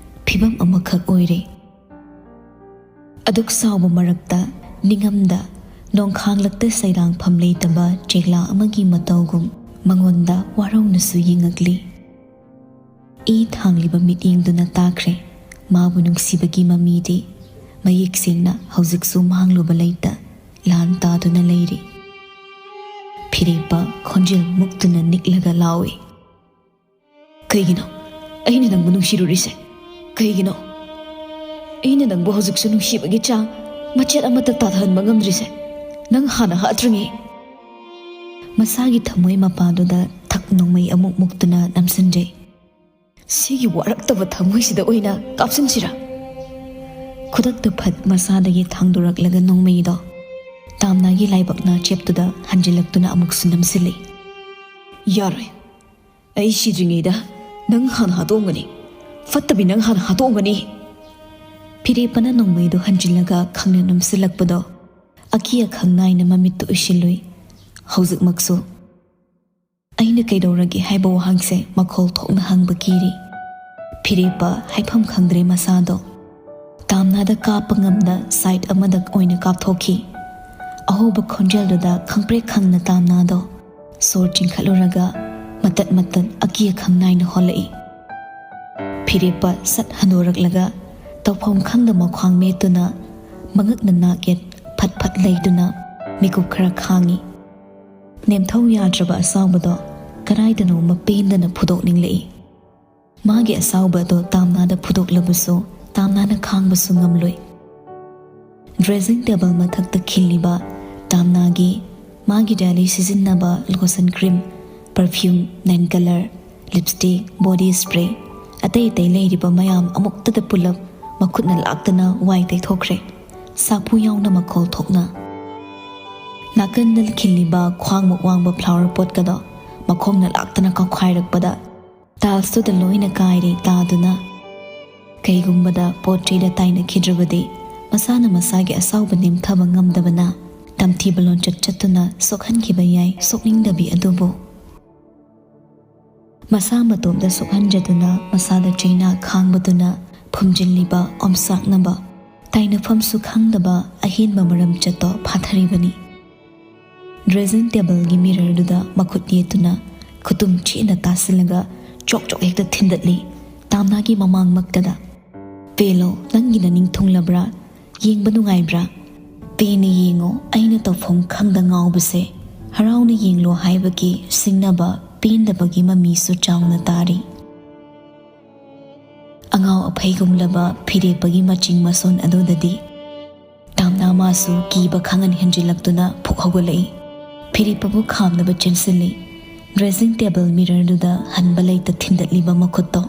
ꯐꯤꯕꯝ ꯑꯃꯈꯛ ꯑꯣꯏꯔꯦ꯫ ꯑꯗꯨꯛ ꯁꯥꯎꯕ ꯃꯔꯛꯇ ꯅꯤꯡꯉꯝꯗ ꯅꯣꯡꯈꯥꯡꯂꯛꯇ ꯁꯩꯗꯥꯡꯐꯝ ꯂꯩꯇꯕ ꯆꯦꯛꯂꯥ ꯑꯃꯒꯤ ꯃꯇꯧꯒꯨꯝ ꯃꯉꯣꯟꯗ ꯋꯥꯔꯧꯅꯁꯨ ꯌꯦꯡꯉꯛꯂꯤ꯫ ꯏ ꯊꯥꯡꯂꯤꯕ ꯃꯤꯠꯌꯦꯡꯗꯨꯅ ꯇꯥꯈ꯭ꯔꯦ꯫ ꯃꯥꯕꯨ ꯅꯨꯡꯁꯤꯕꯒꯤ ꯃꯃꯤꯗꯤ ꯃꯌꯦꯛ ꯁꯦꯡꯅ ꯍꯧꯖꯤꯛꯁꯨ ꯃꯥꯡꯂꯨꯕ ꯂꯩꯇ ꯂꯥꯟ ꯇꯥꯗꯨꯅ ꯂꯩꯔꯤ꯫ ꯐꯤꯔꯦꯞꯄ ꯈꯣꯟꯖꯦꯜ ꯃꯨꯛꯇꯨꯅ ꯅꯤꯛꯂꯒ ꯂꯥꯎꯏ, "ꯀꯩꯒꯤꯅꯣ ꯑꯩꯅ ꯅꯪꯕꯨ ꯅꯨꯡꯁꯤꯔꯨꯔꯤꯁꯦ? ꯀꯩꯒꯤꯅꯣ ꯑꯩꯅ ꯅꯪꯕꯨ ꯍꯧꯖꯤꯛꯁꯨ ꯅꯨꯡꯁꯤꯕꯒꯤ ꯆꯥꯡ ꯃꯆꯦꯠ ꯑꯃꯠꯇ ꯇꯥꯊꯍꯟꯕ ꯉꯝꯗ꯭ꯔꯤꯁꯦ? ꯅꯪ ꯍꯥꯟꯅ ꯍꯥꯠꯇ꯭ꯔꯤꯉꯩ!" ꯃꯁꯥꯒꯤ ꯊꯃꯣꯏ ꯃꯄꯥꯗꯨꯗ ꯊꯛ ꯅꯣꯡꯃꯩ ꯑꯃꯨꯛ ꯃꯨꯛꯇꯨꯅ ꯅꯝꯁꯤꯟꯖꯩ꯫ "ꯁꯤꯒꯤ ꯋꯥꯔꯛꯇꯕ ꯊꯃꯣꯏꯁꯤꯗ ꯑꯣꯏꯅ ꯀꯥꯞꯁꯤꯟꯁꯤꯔꯥ?" ꯈꯨꯗꯛꯇ ꯐꯠ ꯃꯁꯥꯗꯒꯤ ꯊꯥꯡꯗꯣꯔꯛꯂꯒ ꯅꯣꯡꯃꯩꯗꯣ ꯇꯥꯝꯅꯥꯒꯤ ꯂꯥꯏꯕꯛ ꯅꯥꯆꯦꯞꯇꯨꯗ ꯍꯟꯖꯤꯜꯂꯛꯇꯨꯅ ꯑꯃꯨꯛꯁꯨ ꯅꯝꯁꯤꯜꯂꯤ꯫ "ꯌꯥꯔꯣꯏ꯫ ꯑꯩ ꯁꯤꯗ꯭ꯔꯤꯉꯩꯗ ꯅꯪ ꯍꯥꯟꯅ ꯍꯥꯠꯇꯣꯛꯑꯝꯒꯅꯤ꯫ ꯐꯠꯇꯕꯤ ꯅꯪ ꯍꯥꯟꯅ ꯍꯥꯠꯇꯣꯛꯑꯝꯒꯅꯤ!" ꯐꯤꯔꯦꯞꯄꯅ ꯅꯣꯡꯃꯩꯗꯨ ꯍꯟꯖꯤꯜꯂꯒ ꯈꯪꯅ ꯅꯝꯁꯤꯜꯂꯛꯄꯗꯣ ꯑꯀꯤ ꯑꯈꯪ ꯅꯥꯏꯅ ꯃꯃꯤꯠꯇꯨ ꯎꯏꯁꯤꯜꯂꯨꯏ꯫ ꯍꯧꯖꯤꯛꯃꯛꯁꯨ ꯑꯩꯅ ꯀꯩꯗꯧꯔꯒꯦ ꯍꯥꯏꯕ ꯋꯥꯍꯪꯁꯦ ꯃꯈꯣꯜ ꯊꯣꯛꯅ ꯍꯪꯕ ꯀꯤꯔꯤ꯫ ꯐꯤꯔꯦꯞꯄ ꯍꯥꯏꯐꯝ ꯈꯪꯗ꯭ꯔꯦ ꯃꯁꯥꯗꯣ꯫ ꯇꯥꯝꯅꯥꯗ ꯀꯥꯞꯄ ꯉꯝꯅ ꯁꯥꯏꯠ ꯑꯃꯗ ꯑꯣꯏꯅ ꯀꯥꯞꯊꯣꯛꯈꯤ꯫ ꯑꯍꯧꯕ ꯈꯣꯟꯖꯦꯜꯗꯨꯗ ꯈꯪꯄ꯭ꯔꯦꯛ ꯈꯪꯅ ꯇꯥꯝꯅꯥꯗꯣ ꯁꯣꯔ ꯆꯤꯡꯈꯠꯂꯨꯔꯒ ꯃꯇꯠ ꯃꯇꯠ ꯑꯀꯤ ꯑꯈꯪ ꯅꯥꯏꯅ ꯍꯣꯜꯂꯛꯏ꯫ ꯐꯤꯔꯦꯞꯄ ꯁꯠ ꯍꯟꯗꯣꯔꯛꯂꯒ ꯇꯧꯐꯝ ꯈꯪꯗ ꯃꯈ꯭ꯋꯥꯡ ꯃꯦꯠꯇꯨꯅ ꯃꯉꯛꯅ ꯅꯥꯛ ꯌꯦꯠ ꯐꯠ ꯐꯠ ꯂꯩꯗꯨꯅ ꯃꯤꯀꯨꯞ ꯈꯔ ꯈꯥꯡꯉꯤ꯫ ꯅꯦꯝꯊꯧ ꯌꯥꯗ꯭ꯔꯕ ꯑꯁꯥꯎꯕꯗꯣ ꯀꯗꯥꯏꯗꯅꯣ ꯃꯄꯦꯟꯗꯅ ꯐꯨꯗꯣꯛꯅꯤꯡꯂꯛꯏ꯫ ꯃꯥꯒꯤ ꯑꯁꯥꯎꯕ ꯑꯗꯣ ꯇꯥꯝꯅꯥꯗ ꯐꯨꯗꯣꯛꯂꯕꯁꯨ ꯇꯥꯝꯅꯥꯅ ꯈꯥꯡꯕꯁꯨ ꯉꯝꯂꯣꯏ꯫ ꯗ꯭ꯔꯦꯁꯤꯡ ꯇꯦꯕꯜ ꯃꯊꯛꯇ ꯈꯤꯜꯂꯤꯕ ꯇꯥꯝꯅꯥꯒꯤ, ꯃꯥꯒꯤ ꯗꯦꯂꯤ ꯁꯤꯖꯤꯟꯅꯕ lotion, cream, perfume, nail colour, lipstick, body spray, ꯑꯇꯩ ꯑꯇꯩ ꯂꯩꯔꯤꯕ ꯃꯌꯥꯝ ꯑꯃꯨꯛꯇꯗ ꯄꯨꯂꯞ ꯃꯈꯨꯠꯅ ꯂꯥꯛꯇꯅ ꯋꯥꯏ ꯇꯩꯊꯣꯛꯈ꯭ꯔꯦ, ꯁꯥꯐꯨ ꯌꯥꯎꯅ ꯃꯈꯣꯜ ꯊꯣꯛꯅ꯫ ꯅꯥꯀꯟꯗ ꯈꯤꯜꯂꯤꯕ ꯈ꯭ꯋꯥꯡꯃꯨꯛ ꯋꯥꯡꯕ ꯐ꯭ꯂꯥꯋꯔ ꯄꯣꯠꯀꯗꯣ ꯃꯈꯣꯡꯅ ꯂꯥꯛꯇꯅ ꯀꯥꯎꯈꯥꯏꯔꯛꯄꯗ ꯇꯥꯏꯜꯁꯇꯨꯗ ꯂꯣꯏꯅ ꯀꯥꯏꯔꯦ ꯇꯥꯗꯨꯅ꯫ ꯀꯩꯒꯨꯝꯕꯗ ꯄꯣꯠ ꯆꯩꯗ ꯇꯥꯏꯅꯈꯤꯗ꯭ꯔꯕꯗꯤ ꯃꯁꯥꯅ ꯃꯁꯥꯒꯤ ꯑꯁꯥꯎꯕ ꯅꯦꯝꯊꯕ ꯉꯝꯗꯕꯅ ꯇꯝꯊꯤꯕ ꯂꯣꯟꯆꯠ ꯆꯠꯇꯨꯅ ꯁꯣꯛꯍꯟꯈꯤꯕ ꯌꯥꯏ, ꯁꯣꯛꯅꯤꯡꯗꯕꯤ ꯑꯗꯨꯕꯨ꯫ ꯃꯁꯥ ꯃꯇꯣꯝꯇ ꯁꯣꯛꯍꯟꯖꯗꯨꯅ ꯃꯁꯥꯗ ꯆꯩꯅꯥ ꯈꯥꯡꯕꯗꯨꯅ ꯐꯨꯝꯖꯤꯜꯂꯤꯕ ꯑꯣꯝꯆꯥꯛꯅꯕ, ꯇꯥꯏꯅꯐꯝꯁꯨ ꯈꯪꯗꯕ ꯑꯍꯦꯟꯕ ꯃꯔꯝ ꯆꯠꯇꯣ ꯐꯥꯊꯔꯤꯕꯅꯤ꯫ ꯗ꯭ꯔꯦꯁꯤꯡ ꯇꯦꯕꯜꯒꯤ ꯃꯤꯔꯔꯗꯨꯗ ꯃꯈꯨꯠ ꯌꯦꯠꯇꯨꯅ ꯈꯨꯇꯨꯝ ꯆꯦꯠꯅ ꯇꯥꯁꯤꯜꯂꯒ ꯆꯣꯛ ꯆꯣꯛ ꯍꯦꯛꯇ ꯊꯤꯟꯗꯠꯂꯤ ꯇꯥꯝꯅꯥꯒꯤ ꯃꯃꯥꯡꯃꯛꯇꯗ꯫ "ꯄꯦꯂꯣ, ꯅꯪꯒꯤ ꯅꯅꯤꯡ ꯊꯨꯡꯂꯕ꯭ꯔꯥ? ꯌꯦꯡꯕ ꯅꯨꯡꯉꯥꯏꯕ꯭ꯔꯥ? ꯄꯦꯟꯅ ꯌꯦꯡꯉꯣ, ꯑꯩꯅ ꯇꯧꯐꯝ ꯈꯪꯗ ꯉꯥꯎꯕꯁꯦ꯫ ꯍꯔꯥꯎꯅ ꯌꯦꯡꯂꯣ ꯍꯥꯏꯕꯒꯤ ꯁꯤꯡꯅꯕ ꯄꯦꯟꯗꯕꯒꯤ ꯃꯃꯤꯁꯨ ꯆꯥꯎꯅ ꯇꯥꯔꯤ꯫" ꯑꯉꯥꯎ ꯑꯐꯩꯒꯨꯝꯂꯕ ꯐꯤꯔꯦꯞꯄꯒꯤ ꯃꯆꯤꯡ ꯃꯁꯣꯟ ꯑꯗꯨꯗꯗꯤ ꯇꯥꯝꯅꯥ ꯃꯥꯁꯨ ꯀꯤꯕ ꯈꯪꯍꯟ ꯍꯦꯟꯖꯤꯜꯂꯛꯇꯨꯅ ꯐꯨꯛ ꯍꯧꯒꯠꯂꯛꯏ꯫ ꯐꯤꯔꯦꯞꯄꯕꯨ ꯈꯥꯝꯅꯕ ꯆꯦꯟꯁꯤꯜꯂꯤ꯫ ꯗ꯭ꯔꯦꯁꯤꯡ ꯇꯦꯕꯜ ꯃꯤꯔꯔꯗꯨꯗ ꯍꯟꯕ ꯂꯩꯇ ꯊꯤꯟꯗꯠꯂꯤꯕ ꯃꯈꯨꯠꯇꯣ꯫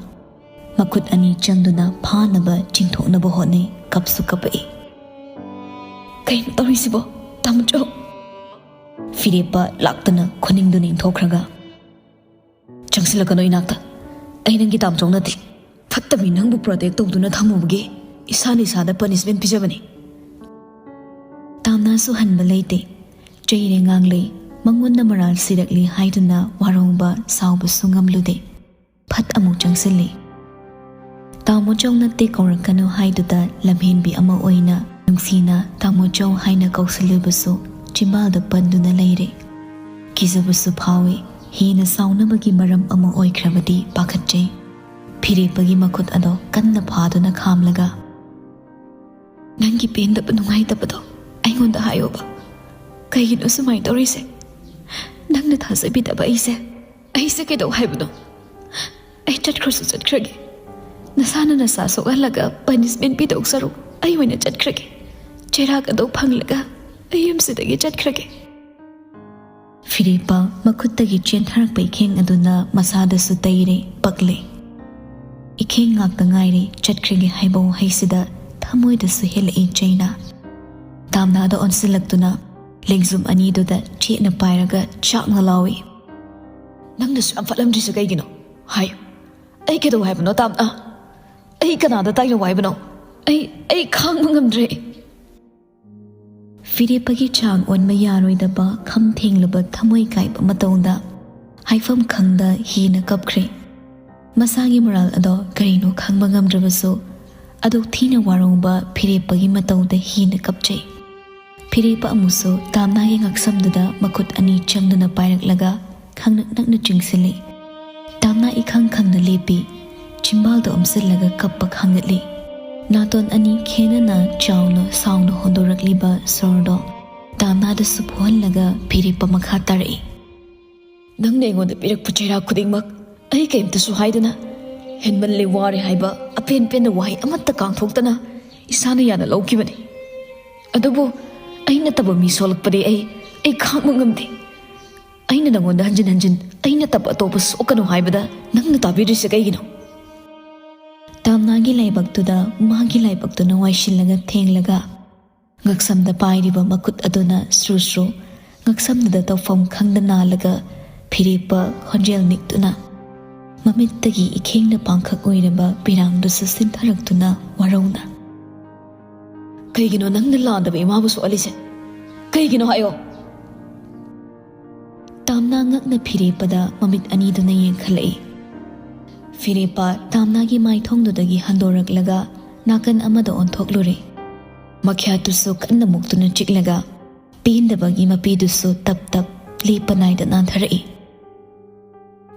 ꯃꯈꯨꯠ ꯑꯅꯤ ꯆꯪꯗꯨꯅ ꯐꯥꯅꯕ ꯆꯤꯡꯊꯣꯛꯅꯕ ꯍꯣꯠꯅꯩ꯫ ꯀꯞꯁꯨ ꯀꯞꯄꯛꯏ꯫ "ꯀꯩꯅꯣ ꯇꯧꯔꯤꯁꯤꯕꯣ, ꯇꯥꯃꯣꯆꯧ?" ꯐꯤꯔꯦꯞꯄ ꯂꯥꯛꯇꯅ ꯈꯨꯅꯤꯡꯗꯨ ꯅꯤꯡꯊꯣꯛꯈ꯭ꯔꯒ, "ꯆꯪꯁꯤꯜꯂꯛꯀꯅꯨ ꯏꯅꯥꯛꯇ꯫ ꯑꯩ ꯅꯪꯒꯤ ꯇꯥꯃꯣꯆꯧ ꯅꯠꯇꯦ꯫ ꯐꯠꯇꯕꯤ ꯅꯪꯕꯨ ꯄ꯭ꯔꯣꯇꯦꯛ ꯇꯧꯗꯨꯅ ꯊꯝꯃꯨꯕꯒꯤ ꯏꯁꯥꯅ ꯏꯁꯥꯗ ꯄꯅꯤꯁꯃꯦꯟ ꯄꯤꯖꯕꯅꯤ꯫" ꯇꯥꯝꯅꯥꯁꯨ ꯍꯟꯕ ꯂꯩꯇꯦ꯫ ꯆꯩꯔꯦ ꯉꯥꯡꯂꯦ꯫ ꯃꯉꯣꯟꯗ ꯃꯔꯥꯜ ꯁꯤꯔꯛꯂꯤ ꯍꯥꯏꯗꯨꯅ ꯋꯥꯔꯧꯕ ꯁꯥꯎꯕꯁꯨ ꯉꯝꯂꯨꯗꯦ꯫ ꯐꯠ ꯑꯃꯨꯛ ꯆꯪꯁꯤꯜꯂꯤ꯫ "ꯇꯥꯃꯣ ꯆꯧ ꯅꯠꯇꯦ ꯀꯧꯔꯛꯀꯅꯨ" ꯍꯥꯏꯗꯨꯗ ꯂꯝꯍꯦꯟꯕꯤ ꯑꯃ ꯑꯣꯏꯅ ꯅꯨꯡꯁꯤꯅ "ꯇꯥꯃꯣ ꯆꯧ" ꯍꯥꯏꯅ ꯀꯧꯁꯤꯜꯂꯨꯕꯁꯨ ꯆꯤꯝꯕꯥꯜꯗ ꯄꯟꯗꯨꯅ ꯂꯩꯔꯦ꯫ ꯀꯤꯖꯕꯁꯨ ꯐꯥꯎꯏ꯫ ꯍꯦꯟꯅ ꯁꯥꯎꯅꯕꯒꯤ ꯃꯔꯝ ꯑꯃ ꯑꯣꯏꯈ꯭ꯔꯕꯗꯤ ꯄꯥꯈꯠꯆꯩ꯫ ꯐꯤꯔꯦꯞꯄꯒꯤ ꯃꯈꯨꯠ ꯑꯗꯣ ꯀꯟꯅ ꯐꯥꯗꯨꯅ ꯈꯥꯝꯂꯒ, "ꯅꯪꯒꯤ ꯄꯦꯟꯗꯕ ꯅꯨꯡꯉꯥꯏꯇꯕꯗꯣ ꯑꯩꯉꯣꯟꯗ ꯍꯥꯏꯌꯣꯕ꯫ ꯀꯩꯒꯤꯅꯣ ꯁꯨꯃꯥꯏꯅ ꯇꯧꯔꯤꯁꯦ? ꯅꯪꯅ ꯊꯥꯖꯕꯤꯗꯕ ꯑꯩꯁꯦ, ꯑꯩꯁꯦ ꯀꯩꯗꯧ ꯍꯥꯏꯕꯅꯣ? ꯑꯩ ꯆꯠꯈ꯭ꯔꯁꯨ ꯆꯠꯈ꯭ꯔꯒꯦ꯫ ꯅꯁꯥꯅ ꯅꯁꯥ ꯁꯣꯛꯍꯜꯂꯒ ꯄꯅꯤꯁꯃꯦꯟ ꯄꯤꯗꯧ ꯁꯔꯨꯛ ꯑꯩ ꯑꯣꯏꯅ ꯆꯠꯈ꯭ꯔꯒꯦ꯫ ꯆꯩꯔꯥꯛ ꯑꯗꯣ ꯐꯪꯂꯒ ꯑꯩ ꯌꯨꯝꯁꯤꯗꯒꯤ ꯆꯠꯈ꯭ꯔꯒꯦ"꯫ ꯐꯤꯔꯦꯞꯄ ꯃꯈꯨꯠꯇꯒꯤ ꯆꯦꯟꯊꯔꯛꯄ ꯏꯈꯦꯡ ꯑꯗꯨꯅ ꯃꯁꯥꯗꯁꯨ ꯇꯩꯔꯦ, ꯄꯛꯂꯦ꯫ ꯏꯈꯦꯡ ꯉꯥꯛꯇ ꯉꯥꯏꯔꯦ ꯆꯠꯈ꯭ꯔꯒꯦ ꯍꯥꯏꯕ ꯋꯥꯍꯩꯁꯤꯗ ꯊꯃꯣꯏꯗꯁꯨ ꯍꯦꯜꯂꯛꯏ ꯆꯩꯅ꯫ ꯇꯥꯝꯅꯥꯗ ꯑꯣꯟꯁꯤꯜꯂꯛꯇꯨꯅ ꯂꯦꯡꯖꯨꯝ ꯑꯅꯤꯗꯨꯗ ꯆꯦꯠꯅ ꯄꯥꯏꯔꯒ ꯆꯥꯛꯅ ꯂꯥꯎꯏ꯫ "ꯅꯪꯅꯁꯨ ꯌꯥꯝ ꯐꯠꯂꯝꯗ꯭ꯔꯤꯁꯦ ꯀꯩꯒꯤꯅꯣ? ꯍꯥꯏꯌꯨ, ꯑꯩ ꯀꯩꯗꯧ ꯍꯥꯏꯕꯅꯣ ꯇꯥꯝꯅꯥ? ꯑꯩ ꯀꯅꯥꯗ ꯇꯥꯏꯅꯧ ꯍꯥꯏꯕꯅꯣ? ꯑꯩ, ꯑꯩ ꯈꯥꯡꯕ ꯉꯝꯗ꯭ꯔꯦ"꯫ ꯐꯤꯔꯦꯞꯄꯒꯤ ꯆꯥꯡ ꯑꯣꯟꯕ ꯌꯥꯔꯣꯏꯗꯕ ꯈꯝ ꯊꯦꯡꯂꯕ ꯊꯃꯣꯏ ꯀꯥꯏꯕ ꯃꯇꯧꯗ ꯍꯥꯏꯐꯝ ꯈꯪꯗ ꯍꯦꯟꯅ ꯀꯞꯈ꯭ꯔꯦ꯫ ꯃꯁꯥꯒꯤ ꯃꯔꯥꯜ ꯑꯗꯣ ꯀꯔꯤꯅꯣ ꯈꯪꯕ ꯉꯝꯗ꯭ꯔꯕꯁꯨ ꯑꯗꯨꯛ ꯊꯤꯅ ꯋꯥꯔꯧꯕ ꯐꯤꯔꯦꯞꯄꯒꯤ ꯃꯇꯧꯗ ꯍꯦꯟꯅ ꯀꯞꯆꯩ꯫ ꯐꯤꯔꯦꯞꯄ ꯑꯃꯨꯛꯁꯨ ꯇꯥꯝꯅꯥꯒꯤ ꯉꯛꯁꯝꯗꯨꯗ ꯃꯈꯨꯠ ꯑꯅꯤ ꯆꯪꯗꯨꯅ ꯄꯥꯏꯔꯛꯂꯒ ꯈꯪꯅꯛ ꯅꯛꯅ ꯆꯤꯡꯁꯤꯜꯂꯤ꯫ ꯇꯥꯝꯅꯥ ꯏꯈꯪ ꯈꯪꯅ ꯂꯦꯞꯄꯤ꯫ ꯆꯤꯝꯕꯥꯜꯗꯣ ꯑꯣꯝꯁꯤꯜꯂꯒ ꯀꯞꯄ ꯈꯥꯡꯒꯠꯂꯤ꯫ ꯅꯥꯇꯣꯟ ꯑꯅꯤ ꯈꯦꯅꯅ ꯆꯥꯎꯅ ꯁꯥꯎꯅ ꯍꯣꯟꯗꯣꯔꯛꯂꯤꯕ ꯁꯣꯔꯗꯣ ꯇꯥꯝꯅꯥꯗꯁꯨ ꯐꯨꯍꯜꯂꯒ ꯐꯤꯔꯦꯞꯄ ꯃꯈꯥ ꯇꯥꯔꯛꯏ꯫ "ꯅꯪꯅ ꯑꯩꯉꯣꯟꯗ ꯄꯤꯔꯛꯄ ꯆꯩꯔꯥꯛ ꯈꯨꯗꯤꯡꯃꯛ ꯑꯩ ꯀꯩꯝꯇꯁꯨ ꯍꯥꯏꯗꯅ, ꯍꯦꯟꯃꯜꯂꯦ, ꯋꯥꯔꯦ ꯍꯥꯏꯕ ꯑꯄꯦꯟ ꯄꯦꯟꯅ ꯋꯥꯍꯩ ꯑꯃꯠꯇ ꯀꯥꯡꯊꯣꯛꯇꯅ ꯏꯁꯥꯅ ꯌꯥꯅ ꯂꯧꯈꯤꯕꯅꯤ꯫ ꯑꯗꯨꯕꯨ ꯑꯩ ꯅꯠꯇꯕ ꯃꯤ ꯁꯣꯛꯂꯛꯄꯗꯤ ꯑꯩ, ꯑꯩ ꯈꯥꯡꯕ ꯉꯝꯗꯦ꯫ ꯑꯩꯅ ꯅꯪꯉꯣꯟꯗ ꯍꯟꯖꯤꯟ ꯍꯟꯖꯤꯟ ꯑꯩ ꯅꯠꯇꯕ ꯑꯇꯣꯞꯄ ꯁꯣꯛꯀꯅꯨ ꯍꯥꯏꯕꯗ ꯅꯪꯅ ꯇꯥꯕꯤꯗ꯭ꯔꯤꯁꯦ ꯀꯩꯒꯤꯅꯣ?" ꯇꯥꯝꯅꯥꯒꯤ ꯂꯥꯏꯕꯛꯇꯨꯗ ꯃꯥꯒꯤ ꯂꯥꯏꯕꯛꯇꯨꯅ ꯋꯥꯏꯁꯤꯜꯂꯒ ꯊꯦꯡꯂꯒ ꯉꯛꯁꯝꯗ ꯄꯥꯏꯔꯤꯕ ꯃꯈꯨꯠ ꯑꯗꯨꯅ ꯁ꯭ꯔꯨ ꯁ꯭ꯔꯨ ꯉꯛꯁꯝꯗꯨꯗ ꯇꯧꯐꯝ ꯈꯪꯗ ꯅꯥꯜꯂꯒ ꯐꯤꯔꯦꯞꯄ ꯈꯣꯟꯖꯦꯜ ꯅꯤꯛꯇꯨꯅ ꯃꯃꯤꯠꯇꯒꯤ ꯏꯈꯦꯡꯅ ꯄꯥꯡꯈꯛ ꯑꯣꯏꯔꯕ ꯄꯤꯔꯥꯡꯗꯨꯁꯨ ꯁꯤꯟꯊꯔꯛꯇꯨꯅ ꯋꯥꯔꯧꯅ, "ꯀꯩꯒꯤꯅꯣ ꯅꯪꯅ ꯂꯥꯟꯗꯕ ꯏꯃꯥꯕꯨ ꯁꯣꯛꯍꯜꯂꯤꯁꯦ? ꯀꯩꯒꯤꯅꯣ ꯍꯥꯏꯌꯣ?" ꯇꯥꯝꯅꯥ ꯉꯛꯅ ꯐꯤꯔꯦꯞꯄꯗ ꯃꯃꯤꯠ ꯑꯅꯤꯗꯨꯅ ꯌꯦꯡꯈꯠꯂꯛꯏ꯫ ꯐꯤꯔꯦꯞꯄ ꯇꯥꯝꯅꯥꯒꯤ ꯃꯥꯏꯊꯣꯡꯗꯨꯗꯒꯤ ꯍꯟꯗꯣꯔꯛꯂꯒ ꯅꯥꯀꯟ ꯑꯃꯗ ꯑꯣꯟꯊꯣꯛꯂꯨꯔꯦ꯫ ꯃꯈ꯭ꯌꯥꯠꯇꯨꯁꯨ ꯀꯟꯅ ꯃꯨꯛꯇꯨꯅ ꯆꯤꯛꯂꯒ ꯄꯦꯟꯗꯕꯒꯤ ꯃꯄꯤꯗꯨꯁꯨ ꯇꯞ ꯇꯞ ꯂꯦꯞꯄ ꯅꯥꯏꯗ ꯅꯥꯟꯊꯔꯛꯏ꯫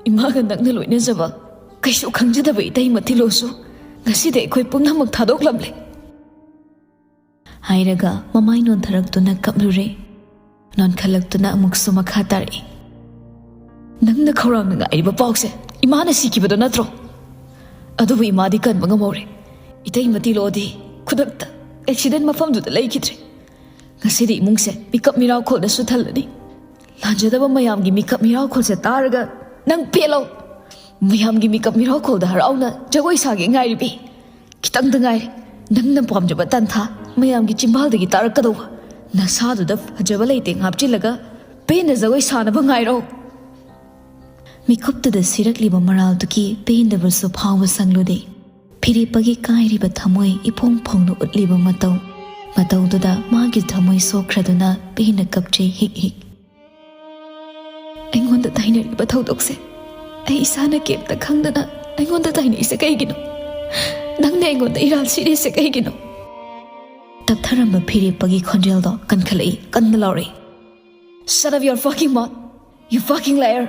"ꯏꯃꯥꯒ ꯅꯪꯅ ꯂꯣꯏꯅꯖꯕ ꯀꯩꯁꯨ ꯈꯪꯖꯗꯕ ꯏꯇꯩ ꯃꯇꯤꯂꯣꯁꯨ ꯉꯁꯤꯗꯤ ꯑꯩꯈꯣꯏ ꯄꯨꯝꯅꯃꯛ ꯊꯥꯗꯣꯛꯂꯝꯂꯦ" ꯍꯥꯏꯔꯒ ꯃꯃꯥꯏ ꯅꯣꯟꯊꯔꯛꯇꯨꯅ ꯀꯞꯂꯨꯔꯦ꯫ ꯅꯣꯟꯈꯠꯂꯛꯇꯨꯅ ꯑꯃꯨꯛꯁꯨ ꯃꯈꯥ ꯇꯥꯔꯛꯏ꯫ "ꯅꯪꯅ ꯈꯧꯔꯥꯡꯅ ꯉꯥꯏꯔꯤꯕ ꯄꯥꯎꯁꯦ ꯏꯃꯥꯅ ꯁꯤꯈꯤꯕꯗꯣ ꯅꯠꯇ꯭ꯔꯣ? ꯑꯗꯨꯕꯨ ꯏꯃꯥꯗꯤ ꯀꯟꯕ ꯉꯝꯍꯧꯔꯦ꯫ ꯏꯇꯩ ꯃꯇꯤꯂꯣꯗꯤ ꯈꯨꯗꯛꯇ ꯑꯦꯛꯁꯤꯗꯦꯟ ꯃꯐꯝꯗꯨꯗ ꯂꯩꯈꯤꯗ꯭ꯔꯦ꯫ ꯉꯁꯤꯗꯤ ꯏꯃꯨꯡꯁꯦ ꯃꯤꯀꯞ ꯃꯤꯔꯥꯎꯈꯣꯜꯅꯁꯨ ꯊꯜꯂꯅꯤ꯫ ꯂꯥꯟꯖꯗꯕ ꯃꯌꯥꯝꯒꯤ ꯃꯤꯀꯞ ꯃꯤꯔꯥꯎꯈꯣꯜꯁꯦ ꯇꯥꯔꯒ ꯅꯪ ꯄꯦꯜꯂꯣ꯫ ꯃꯌꯥꯝꯒꯤ ꯃꯤꯀꯞ ꯃꯤꯔꯥꯎꯈꯣꯜꯗ ꯍꯔꯥꯎꯅ ꯖꯒꯣꯏ ꯁꯥꯒꯦ ꯉꯥꯏꯔꯤꯕꯤ꯫ ꯈꯤꯇꯪꯗ ꯉꯥꯏꯔꯦ꯫ ꯅꯪꯅ ꯄꯥꯝꯖꯕ ꯇꯟꯊꯥ ꯃꯌꯥꯝꯒꯤ ꯆꯤꯝꯕꯥꯜꯗꯒꯤ ꯇꯥꯔꯛꯀꯗꯧꯕ꯫ ꯅꯁꯥꯗꯨꯗ ꯐꯖꯕ ꯂꯩꯇꯦꯡ ꯍꯥꯞꯆꯤꯜꯂꯒ ꯄꯦꯟꯅ ꯖꯒꯣꯏ ꯁꯥꯅꯕ ꯉꯥꯏꯔꯣ"꯫ ꯃꯤꯀꯨꯞꯇꯨꯗ ꯁꯤꯔꯛꯂꯤꯕ ꯃꯔꯥꯜꯗꯨꯒꯤ ꯄꯦꯟꯗꯕꯁꯨ ꯐꯥꯎꯕ ꯁꯪꯂꯨꯗꯦ꯫ ꯐꯤꯔꯦꯞꯄꯒꯤ ꯀꯥꯏꯔꯤꯕ ꯊꯃꯣꯏ ꯏꯐꯣꯡ ꯐꯣꯡꯅ ꯎꯠꯂꯤꯕ ꯃꯇꯧ, ꯃꯇꯧꯗꯨꯗ ꯃꯥꯒꯤ ꯊꯃꯣꯏ ꯁꯣꯛꯈ꯭ꯔꯗꯨꯅ ꯄꯦꯟꯅ ꯀꯞꯆꯩ ꯍꯤꯛ ꯍꯤꯛ꯫ "ꯑꯩꯉꯣꯟꯗ ꯇꯥꯏꯅꯔꯤꯕ ꯊꯧꯗꯣꯛꯁꯦ ꯑꯩ ꯏꯁꯥꯅ ꯀꯩꯝꯇ ꯈꯪꯗꯅ ꯑꯩꯉꯣꯟꯗ ꯇꯥꯏꯅꯔꯤꯁꯦ ꯀꯩꯒꯤꯅꯣ? ꯅꯪꯅ ꯑꯩꯉꯣꯟꯗ ꯏꯔꯥꯜ ꯁꯤꯔꯤꯁꯦ ꯀꯩꯒꯤꯅꯣ?" ꯇꯞꯊꯔꯝꯕ ꯐꯤꯔꯦꯞꯄꯒꯤ ꯈꯣꯟꯖꯦꯜꯗꯣ ꯀꯟꯈꯠꯂꯛꯏ, ꯀꯟꯅ ꯂꯥꯎꯔꯛꯏ꯫ "Shut up your fucking mouth, you fucking liar!"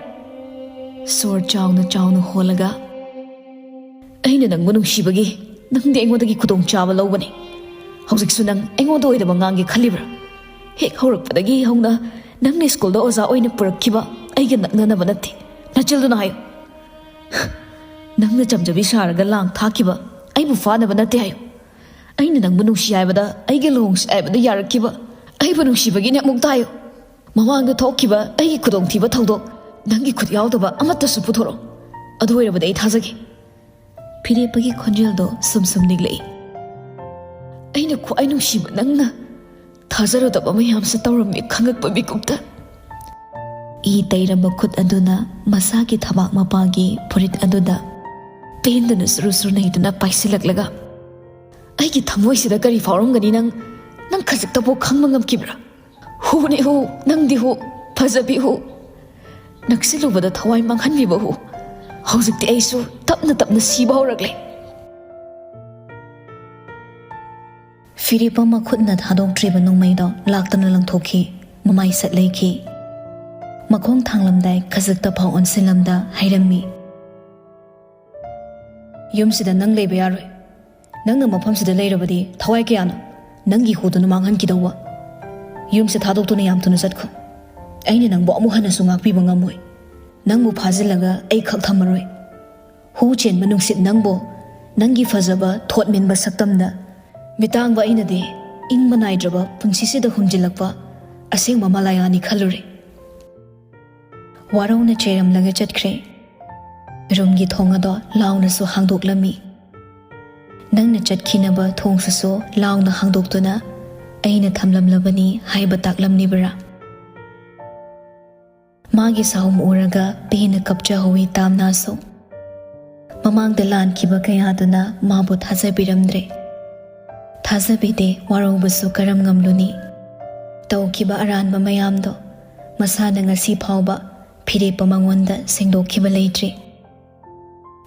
ꯁꯣꯔ ꯆꯥꯎꯅ ꯆꯥꯎꯅ ꯍꯣꯜꯂꯒ, "ꯑꯩꯅ ꯅꯪꯕꯨ ꯅꯨꯡꯁꯤꯕꯒꯤ ꯅꯪꯗꯤ ꯑꯩꯉꯣꯟꯗꯒꯤ ꯈꯨꯗꯣꯡꯆꯥꯕ ꯂꯧꯕꯅꯤ꯫ ꯍꯧꯖꯤꯛꯁꯨ ꯅꯪ ꯑꯩꯉꯣꯟꯗ ꯑꯣꯏꯗꯕ ꯉꯥꯡꯒꯦ ꯈꯜꯂꯤꯕ꯭ꯔꯥ? ꯍꯦꯛ ꯍꯧꯔꯛꯄꯗꯒꯤ ꯍꯧꯅ ꯅꯪꯅ ꯁ꯭ꯀꯨꯜꯗ ꯑꯣꯖꯥ ꯑꯣꯏꯅ ꯄꯨꯔꯛꯈꯤꯕ ꯑꯩꯒ ꯅꯛꯅꯅꯕ ꯅꯠꯇꯦ꯫ ꯅꯆꯤꯜꯗꯨꯅ ꯍꯥꯏꯌꯨ꯫ ꯅꯪꯅ ꯆꯝꯖꯕꯤ ꯁꯥꯔꯒ ꯂꯥꯡ ꯊꯥꯛꯈꯤꯕ ꯑꯩꯕꯨ ꯐꯥꯅꯕ ꯅꯠꯇꯦ ꯍꯥꯏꯌꯨ꯫ ꯑꯩꯅ ꯅꯪꯕꯨ ꯅꯨꯡꯁꯤ ꯍꯥꯏꯕꯗ, ꯑꯩꯒ ꯂꯨꯍꯣꯡꯁꯤ ꯍꯥꯏꯕꯗ ꯌꯥꯔꯛꯈꯤꯕ ꯑꯩꯕꯨ ꯅꯨꯡꯁꯤꯕꯒꯤꯅꯦ꯫ ꯑꯃꯨꯛꯇ ꯍꯥꯏꯌꯨ꯫ ꯃꯃꯥꯡꯗ ꯊꯣꯛꯈꯤꯕ ꯑꯩꯒꯤ ꯈꯨꯗꯣꯡꯊꯤꯕ ꯊꯧꯗꯣꯛ ꯅꯪꯒꯤ ꯈꯨꯠ ꯌꯥꯎꯗꯕ ꯑꯃꯠꯇꯁꯨ ꯄꯨꯊꯣꯔꯛꯑꯣ꯫ ꯑꯗꯨ ꯑꯣꯏꯔꯕꯗꯤ ꯑꯩ ꯊꯥꯖꯒꯦ꯫" ꯐꯤꯔꯦꯞꯄꯒꯤ ꯈꯣꯟꯖꯦꯜꯗꯣ ꯁꯨꯝ ꯁꯨꯝ ꯅꯤꯛꯂꯛꯏ꯫ "ꯑꯩꯅ ꯈ꯭ꯋꯥꯏ ꯅꯨꯡꯁꯤꯕ ꯅꯪꯅ ꯊꯥꯖꯔꯨꯗꯕ ꯃꯌꯥꯝꯁꯨ ꯇꯧꯔꯝꯃꯤ" ꯈꯪꯉꯛꯄ ꯃꯤꯀꯨꯞꯇ ꯏ ꯇꯩꯔꯝꯕ ꯈꯨꯠ ꯑꯗꯨꯅ ꯃꯁꯥꯒꯤ ꯊꯕꯥꯛ ꯃꯄꯥꯒꯤ ꯐꯨꯔꯤꯠ ꯑꯗꯨꯗ ꯄꯦꯟꯗꯅ ꯁꯨꯔꯨ ꯁꯨꯔꯨ ꯅꯩꯗꯨꯅ ꯄꯥꯏꯁꯤꯜꯂꯛꯂꯒ, "ꯑꯩꯒꯤ ꯊꯃꯣꯏꯁꯤꯗ ꯀꯔꯤ ꯐꯥꯎꯔꯝꯒꯅꯤ ꯅꯪ, ꯅꯪ ꯈꯖꯤꯛꯇꯐꯥꯎ ꯈꯪꯕ ꯉꯝꯈꯤꯕ꯭ꯔꯥ? ꯍꯨꯅꯤ ꯍꯨ, ꯅꯪꯗꯤ ꯍꯨ, ꯐꯖꯕꯤ ꯍꯨ, ꯅꯛꯁꯤꯜꯂꯨꯕꯗ ꯊꯋꯥꯏ ꯃꯥꯡꯍꯟꯕꯤꯕ ꯍꯨ꯫ ꯍꯧꯖꯤꯛꯇꯤ ꯑꯩꯁꯨ ꯇꯞꯅ ꯇꯞꯅ ꯁꯤꯕ ꯍꯧꯔꯛꯂꯦ꯫ ꯐꯤꯔꯦꯞꯄ ꯃꯈꯨꯠꯅ ꯊꯥꯗꯣꯛꯇ꯭ꯔꯤꯕ ꯅꯣꯡꯃꯩꯗꯣ ꯂꯥꯛꯇꯅ ꯂꯪꯊꯣꯛꯈꯤ꯫ ꯃꯃꯥꯏ ꯁꯠ ꯂꯩꯈꯤ꯫ ꯃꯈꯣꯡ ꯊꯥꯡꯂꯝꯗꯥꯏ ꯈꯖꯤꯛꯇ ꯐꯥꯎ ꯑꯣꯟꯁꯤꯜꯂꯝꯗ ꯍꯥꯏꯔꯝꯃꯤ, "ꯌꯨꯝꯁꯤꯗ ꯅꯪ ꯂꯩꯕ ꯌꯥꯔꯣꯏ꯫ ꯅꯪꯅ ꯃꯐꯝꯁꯤꯗ ꯂꯩꯔꯕꯗꯤ ꯊꯋꯥꯏ ꯀꯌꯥꯅ ꯅꯪꯒꯤ ꯍꯨꯗꯨꯅ ꯃꯥꯡꯍꯟꯈꯤꯗꯧꯕ? ꯌꯨꯝꯁꯦ ꯊꯥꯗꯣꯛꯇꯨꯅ ꯌꯥꯝ ꯊꯨꯅ ꯆꯠꯈꯣ꯫ ꯑꯩꯅ ꯅꯪꯕꯨ ꯑꯃꯨꯛ ꯍꯟꯅꯁꯨ ꯉꯥꯛꯄꯤꯕ ꯉꯝꯃꯣꯏ꯫ ꯅꯪꯕꯨ ꯐꯥꯖꯤꯜꯂꯒ ꯑꯩ ꯈꯛ ꯊꯝꯃꯔꯣꯏ꯫ ꯍꯨ ꯆꯦꯟꯕ ꯅꯨꯡꯁꯤꯠ ꯅꯪꯕꯨ, ꯅꯪꯒꯤ ꯐꯖꯕ ꯊꯣꯠ ꯃꯦꯟꯕ ꯁꯛꯇꯝꯗ, ꯃꯤꯇꯥꯡꯕ ꯑꯩꯅꯗꯤ ꯏꯪꯕ ꯅꯥꯏꯗ꯭ꯔꯕ ꯄꯨꯟꯁꯤꯁꯤꯗ ꯍꯨꯝꯖꯤꯜꯂꯛꯄ ꯑꯁꯦꯡꯕ ꯃꯂꯥꯌꯥꯅꯤ ꯈꯜꯂꯨꯔꯦ꯫" ꯋꯥꯔꯧꯅ ꯆꯩꯔꯝꯂꯒ ꯆꯠꯈ꯭ꯔꯦ꯫ ꯔꯨꯝꯒꯤ ꯊꯣꯡ ꯑꯗꯣ ꯂꯥꯎꯅꯁꯨ ꯍꯥꯡꯗꯣꯛꯂꯝꯃꯤ꯫ "ꯅꯪꯅ ꯆꯠꯈꯤꯅꯕ ꯊꯣꯡꯁꯤꯁꯨ ꯂꯥꯎꯅ ꯍꯥꯡꯗꯣꯛꯇꯨꯅ ꯑꯩꯅ ꯊꯝꯂꯝꯂꯕꯅꯤ ꯍꯥꯏꯕ ꯇꯥꯛꯂꯝꯂꯤꯕꯔꯥ?" ꯃꯥꯒꯤ ꯁꯥꯍꯨꯝ ꯎꯔꯒ ꯄꯦꯟꯅ ꯀꯞꯆꯍꯧꯋꯤ ꯇꯥꯝꯅꯥꯁꯨ꯫ ꯃꯃꯥꯡꯗ ꯂꯥꯟꯈꯤꯕ ꯀꯌꯥꯗꯨꯅ ꯃꯥꯕꯨ ꯊꯥꯖꯕꯤꯔꯝꯗ꯭ꯔꯦ꯫ ꯊꯥꯖꯕꯤꯗꯦ, ꯋꯥꯔꯧꯕꯁꯨ ꯀꯔꯝ ꯉꯝꯂꯨꯅꯤ? ꯇꯧꯈꯤꯕ ꯑꯔꯥꯟꯕ ꯃꯌꯥꯝꯗꯣ ꯃꯁꯥꯅ ꯉꯁꯤ ꯐꯥꯎꯕ ꯐꯤꯔꯦꯞꯄ ꯃꯉꯣꯟꯗ ꯁꯦꯡꯗꯣꯛꯈꯤꯕ ꯂꯩꯇ꯭ꯔꯤ꯫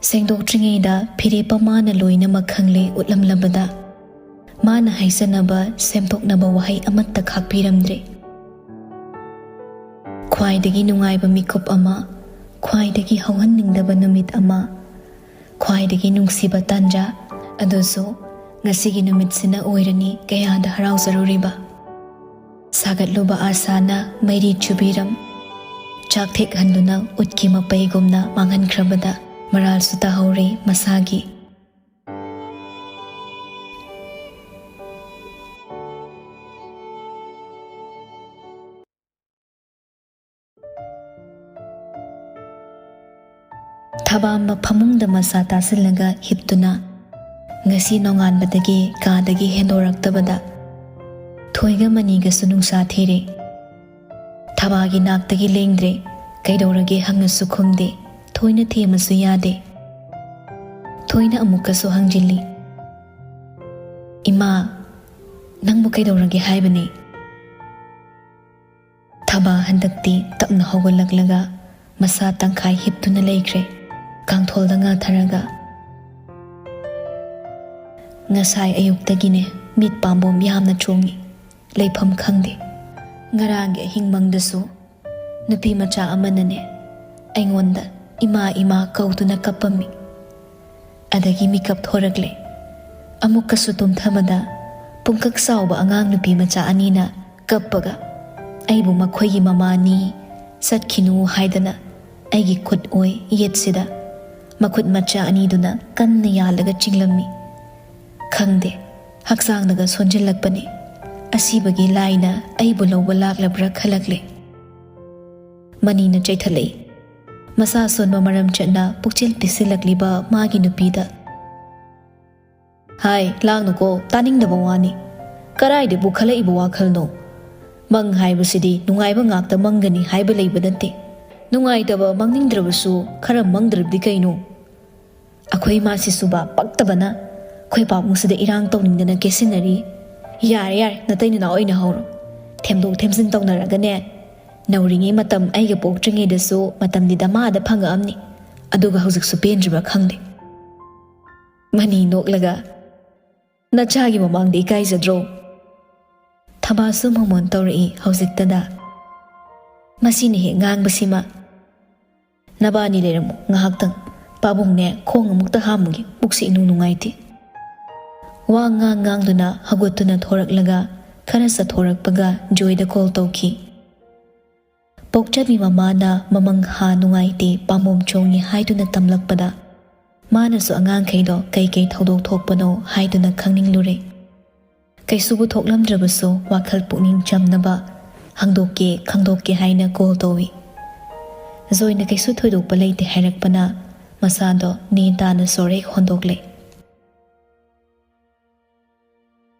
ꯁꯦꯡꯗꯣꯛꯇ꯭ꯔꯤꯉꯩꯗ ꯐꯤꯔꯦꯞꯄ ꯃꯥꯅ ꯂꯣꯏꯅꯃꯛ ꯈꯪꯂꯦ ꯎꯠꯂꯝꯂꯕꯗ, ꯃꯥꯅ ꯍꯥꯏꯖꯅꯕ ꯁꯦꯝꯗꯣꯛꯅꯕ ꯋꯥꯍꯩ ꯑꯃꯠꯇ ꯈꯥꯛꯄꯤꯔꯝꯗ꯭ꯔꯦ꯫ ꯈ꯭ꯋꯥꯏꯗꯒꯤ ꯅꯨꯡꯉꯥꯏꯕ ꯃꯤꯀꯨꯞ ꯑꯃ, ꯈ꯭ꯋꯥꯏꯗꯒꯤ ꯍꯧꯍꯟꯅꯤꯡꯗꯕ ꯅꯨꯃꯤꯠ ꯑꯃ, ꯈ꯭ꯋꯥꯏꯗꯒꯤ ꯅꯨꯡꯁꯤꯕ ꯇꯥꯟꯖꯥ ꯑꯗꯨꯁꯨ ꯉꯁꯤꯒꯤ ꯅꯨꯃꯤꯠꯁꯤꯅ ꯑꯣꯏꯔꯅꯤ ꯀꯌꯥꯗ ꯍꯔꯥꯎꯖꯔꯨꯔꯤꯕ꯫ ꯁꯥꯒꯠꯂꯨꯕ ꯑꯥꯁꯥꯅ ꯃꯩꯔꯤ ꯆꯨꯕꯤꯔꯝ, ꯆꯥꯛꯊꯦꯛꯍꯟꯗꯨꯅ ꯎꯠꯀꯤ ꯃꯄꯩꯒꯨꯝꯅ ꯃꯥꯡꯍꯟꯈ꯭ꯔꯕꯗ ꯃꯔꯥꯜꯁꯨ ꯇꯥꯍꯧꯔꯦ ꯃꯁꯥꯒꯤ꯫ ꯊꯕꯥꯝꯕ ꯐꯃꯨꯡꯗ ꯃꯁꯥ ꯇꯥꯁꯤꯜꯂꯒ ꯍꯤꯞꯇꯨꯅ ꯉꯁꯤ ꯅꯣꯡꯉꯥꯟꯕꯗꯒꯤ ꯀꯥꯗꯒꯤ ꯍꯦꯟꯗꯣꯔꯛꯇꯕꯗ ꯊꯣꯏꯒ ꯃꯅꯤꯒꯁꯨ ꯅꯨꯡꯁꯥ ꯊꯤꯔꯦ꯫ ꯊꯕꯥꯒꯤ ꯅꯥꯛꯇꯒꯤ ꯂꯦꯡꯗ꯭ꯔꯦ꯫ ꯀꯩꯗꯧꯔꯒꯦ ꯍꯪꯉꯁꯨ ꯈꯨꯝꯗꯦ꯫ ꯊꯣꯏꯅ ꯊꯦꯝꯃꯁꯨ ꯌꯥꯗꯦ꯫ ꯊꯣꯏꯅ ꯑꯃꯨꯛꯀꯁꯨ ꯍꯪꯖꯤꯜꯂꯤ, "ꯏꯃꯥ, ꯅꯪꯕꯨ ꯀꯩꯗꯧꯔꯒꯦ ꯍꯥꯏꯕꯅꯦ?" ꯊꯕꯥ ꯍꯟꯗꯛꯇꯤ ꯇꯞꯅ ꯍꯧꯒꯠꯂꯛꯂꯒ ꯃꯁꯥ ꯇꯪꯈꯥꯏ ꯍꯤꯞꯇꯨꯅ ꯂꯩꯈ꯭ꯔꯦ꯫ ꯀꯥꯡꯊꯣꯜꯗ ꯉꯥꯊꯔꯒ꯫ ꯉꯁꯥꯏ ꯑꯌꯨꯛꯇꯒꯤꯅꯦ, ꯃꯤꯠ ꯄꯥꯝꯕꯣꯝ ꯌꯥꯝꯅ ꯆꯣꯡꯉꯤ, ꯂꯩꯐꯝ ꯈꯪꯗꯦ꯫ ꯉꯔꯥꯡꯒꯤ ꯑꯍꯤꯡ ꯃꯪꯗꯁꯨ ꯅꯨꯄꯤ ꯃꯆꯥ ꯑꯃꯅꯅꯦ, ꯑꯩꯉꯣꯟꯗ "ꯏꯃꯥ, ꯏꯃꯥ" ꯀꯧꯗꯨꯅ ꯀꯞꯄꯝꯃꯤ꯫ ꯑꯗꯒꯤ ꯃꯤꯀꯞ ꯊꯣꯔꯛꯂꯦ꯫ ꯑꯃꯨꯛꯀꯁꯨ ꯇꯨꯝꯊꯕꯗ, ꯄꯨꯡꯀꯛ ꯆꯥꯎꯕ ꯑꯉꯥꯡ ꯅꯨꯄꯤ ꯃꯆꯥ ꯑꯅꯤꯅ ꯀꯞꯄꯒ ꯑꯩꯕꯨ ꯃꯈꯣꯏꯒꯤ ꯃꯃꯥꯅꯤ, ꯆꯠꯈꯤꯅꯨ ꯍꯥꯏꯗꯅ ꯑꯩꯒꯤ ꯈꯨꯠ ꯑꯣꯏ ꯌꯦꯠꯁꯤꯗ ꯃꯈꯨꯠ ꯃꯆꯥ ꯑꯅꯤꯗꯨꯅ ꯀꯟꯅ ꯌꯥꯜꯂꯒ ꯆꯤꯡꯂꯝꯃꯤ꯫ ꯈꯪꯗꯦ, ꯍꯛꯆꯥꯡꯅꯒ ꯁꯣꯟꯖꯤꯜꯂꯛꯄꯅꯤ꯫ ꯑꯁꯤꯕꯒꯤ ꯂꯥꯏꯅ ꯑꯩꯕꯨ ꯂꯧꯕ ꯂꯥꯛꯂꯕ꯭ꯔꯥ ꯈꯜꯂꯛꯂꯦ꯫ ꯃꯅꯤꯅ ꯆꯩꯊꯠꯂꯛꯏ꯫ ꯃꯁꯥ ꯁꯣꯟꯕ ꯃꯔꯝ ꯆꯠꯅ ꯄꯨꯛꯆꯦꯜ ꯄꯤꯛꯁꯤꯜꯂꯛꯂꯤꯕ ꯃꯥꯒꯤ ꯅꯨꯄꯤꯗ꯫ "ꯍꯥꯏ, ꯂꯥꯡꯅꯨꯀꯣ, ꯇꯥꯅꯤꯡꯗꯕ ꯋꯥꯅꯤ꯫ ꯀꯔꯥꯏꯗꯕꯨ ꯈꯜꯂꯛꯏꯕ ꯋꯥꯈꯜꯅꯣ? ꯃꯪ ꯍꯥꯏꯕꯁꯤꯗꯤ ꯅꯨꯡꯉꯥꯏꯕ ꯉꯥꯛꯇ ꯃꯪꯒꯅꯤ ꯍꯥꯏꯕ ꯂꯩꯕ ꯅꯠꯇꯦ꯫ ꯅꯨꯡꯉꯥꯏꯇꯕ ꯃꯪꯅꯤꯡꯗ꯭ꯔꯕꯁꯨ ꯈꯔ ꯃꯪꯗ꯭ꯔꯕꯗꯤ ꯀꯩꯅꯣ?" ꯑꯩꯈꯣꯏ ꯏꯃꯥꯁꯤꯁꯨꯕ ꯄꯛꯇꯕꯅ ꯑꯩꯈꯣꯏ ꯄꯥꯕꯨꯡꯁꯤꯗ ꯏꯔꯥꯡ ꯇꯧꯅꯤꯡꯗꯅ ꯀꯦꯁꯤꯟꯅꯔꯤ꯫ "ꯌꯥꯔꯦ, ꯌꯥꯔꯦ, ꯅꯇꯩ ꯅꯅꯥꯎ ꯑꯣꯏꯅ ꯍꯧꯔꯣ꯫ ꯊꯦꯝꯗꯣꯛ ꯊꯦꯝꯖꯤꯟ ꯇꯧꯅꯔꯒꯅꯦ꯫ ꯅꯧꯔꯤꯉꯩ ꯃꯇꯝ ꯑꯩꯒ ꯄꯣꯛꯇ꯭ꯔꯤꯉꯩꯗꯁꯨ ꯃꯇꯝꯗꯤ ꯗꯃꯥꯗ ꯐꯪꯉꯛꯑꯝꯅꯤ꯫ ꯑꯗꯨꯒ ꯍꯧꯖꯤꯛꯁꯨ ꯄꯦꯟꯗ꯭ꯔꯤꯕ꯭ꯔꯥ ꯈꯪꯗꯦ꯫" ꯃꯅꯤ ꯅꯣꯛꯂꯒ, "ꯅꯆꯥꯒꯤ ꯃꯃꯥꯡꯗ ꯏꯀꯥꯏꯖꯗ꯭ꯔꯣ?" ꯊꯕꯥꯁꯨ ꯃꯣꯃꯣꯟ ꯇꯧꯔꯛꯏ ꯍꯧꯖꯤꯛꯇꯗ꯫ ꯃꯁꯤꯅ ꯍꯦꯛ ꯉꯥꯡꯕꯁꯤꯃ꯫ "ꯅꯕꯥꯅꯤ ꯂꯩꯔꯝꯃꯨ ꯉꯥꯏꯍꯥꯛꯇꯪ꯫ ꯄꯥꯕꯨꯡꯅꯦ, ꯈꯣꯡ ꯑꯃꯨꯛꯇ ꯍꯥꯝꯃꯨꯒꯦ, ꯄꯨꯛꯁꯤ ꯏꯅꯨꯡ ꯅꯨꯡꯉꯥꯏꯇꯦ꯫" ꯋꯥ ꯉꯥꯡ ꯉꯥꯡꯗꯨꯅ ꯍꯧꯒꯠꯇꯨꯅ ꯊꯣꯔꯛꯂꯒ ꯈꯔ ꯆꯠꯊꯣꯔꯛꯄꯒ ꯖꯣꯏꯗ ꯀꯣꯜ ꯇꯧꯈꯤ꯫ ꯄꯣꯛꯆꯕꯤ ꯃꯃꯥꯅ ꯃꯃꯪ ꯍꯥ ꯅꯨꯡꯉꯥꯏꯇꯦ, ꯄꯥꯝꯕꯣꯝ ꯆꯣꯡꯉꯤ ꯍꯥꯏꯗꯨꯅ ꯇꯝꯂꯛꯄꯗ ꯃꯥꯅꯁꯨ ꯑꯉꯥꯡꯈꯩꯗꯣ ꯀꯩꯀꯩ ꯊꯧꯗꯣꯛ ꯊꯣꯛꯄꯅꯣ ꯍꯥꯏꯗꯨꯅ ꯈꯪꯅꯤꯡꯂꯨꯔꯦ꯫ ꯀꯩꯁꯨꯕꯨ ꯊꯣꯛꯂꯝꯗ꯭ꯔꯕꯁꯨ ꯋꯥꯈꯜ ꯄꯨꯛꯅꯤꯡ ꯆꯝꯅꯕ ꯍꯪꯗꯣꯛꯀꯦ ꯈꯪꯗꯣꯛꯀꯦ ꯍꯥꯏꯅ ꯀꯣꯜ ꯇꯧꯏ꯫ ꯖꯣꯏꯅ ꯀꯩꯁꯨ ꯊꯣꯏꯗꯣꯛꯄ ꯂꯩꯇꯦ ꯍꯥꯏꯔꯛꯄꯅ ꯃꯁꯥꯗꯣ ꯅꯦ ꯇꯥꯅ ꯁꯣꯔ ꯍꯦꯛ ꯍꯣꯟꯗꯣꯛꯂꯦ꯫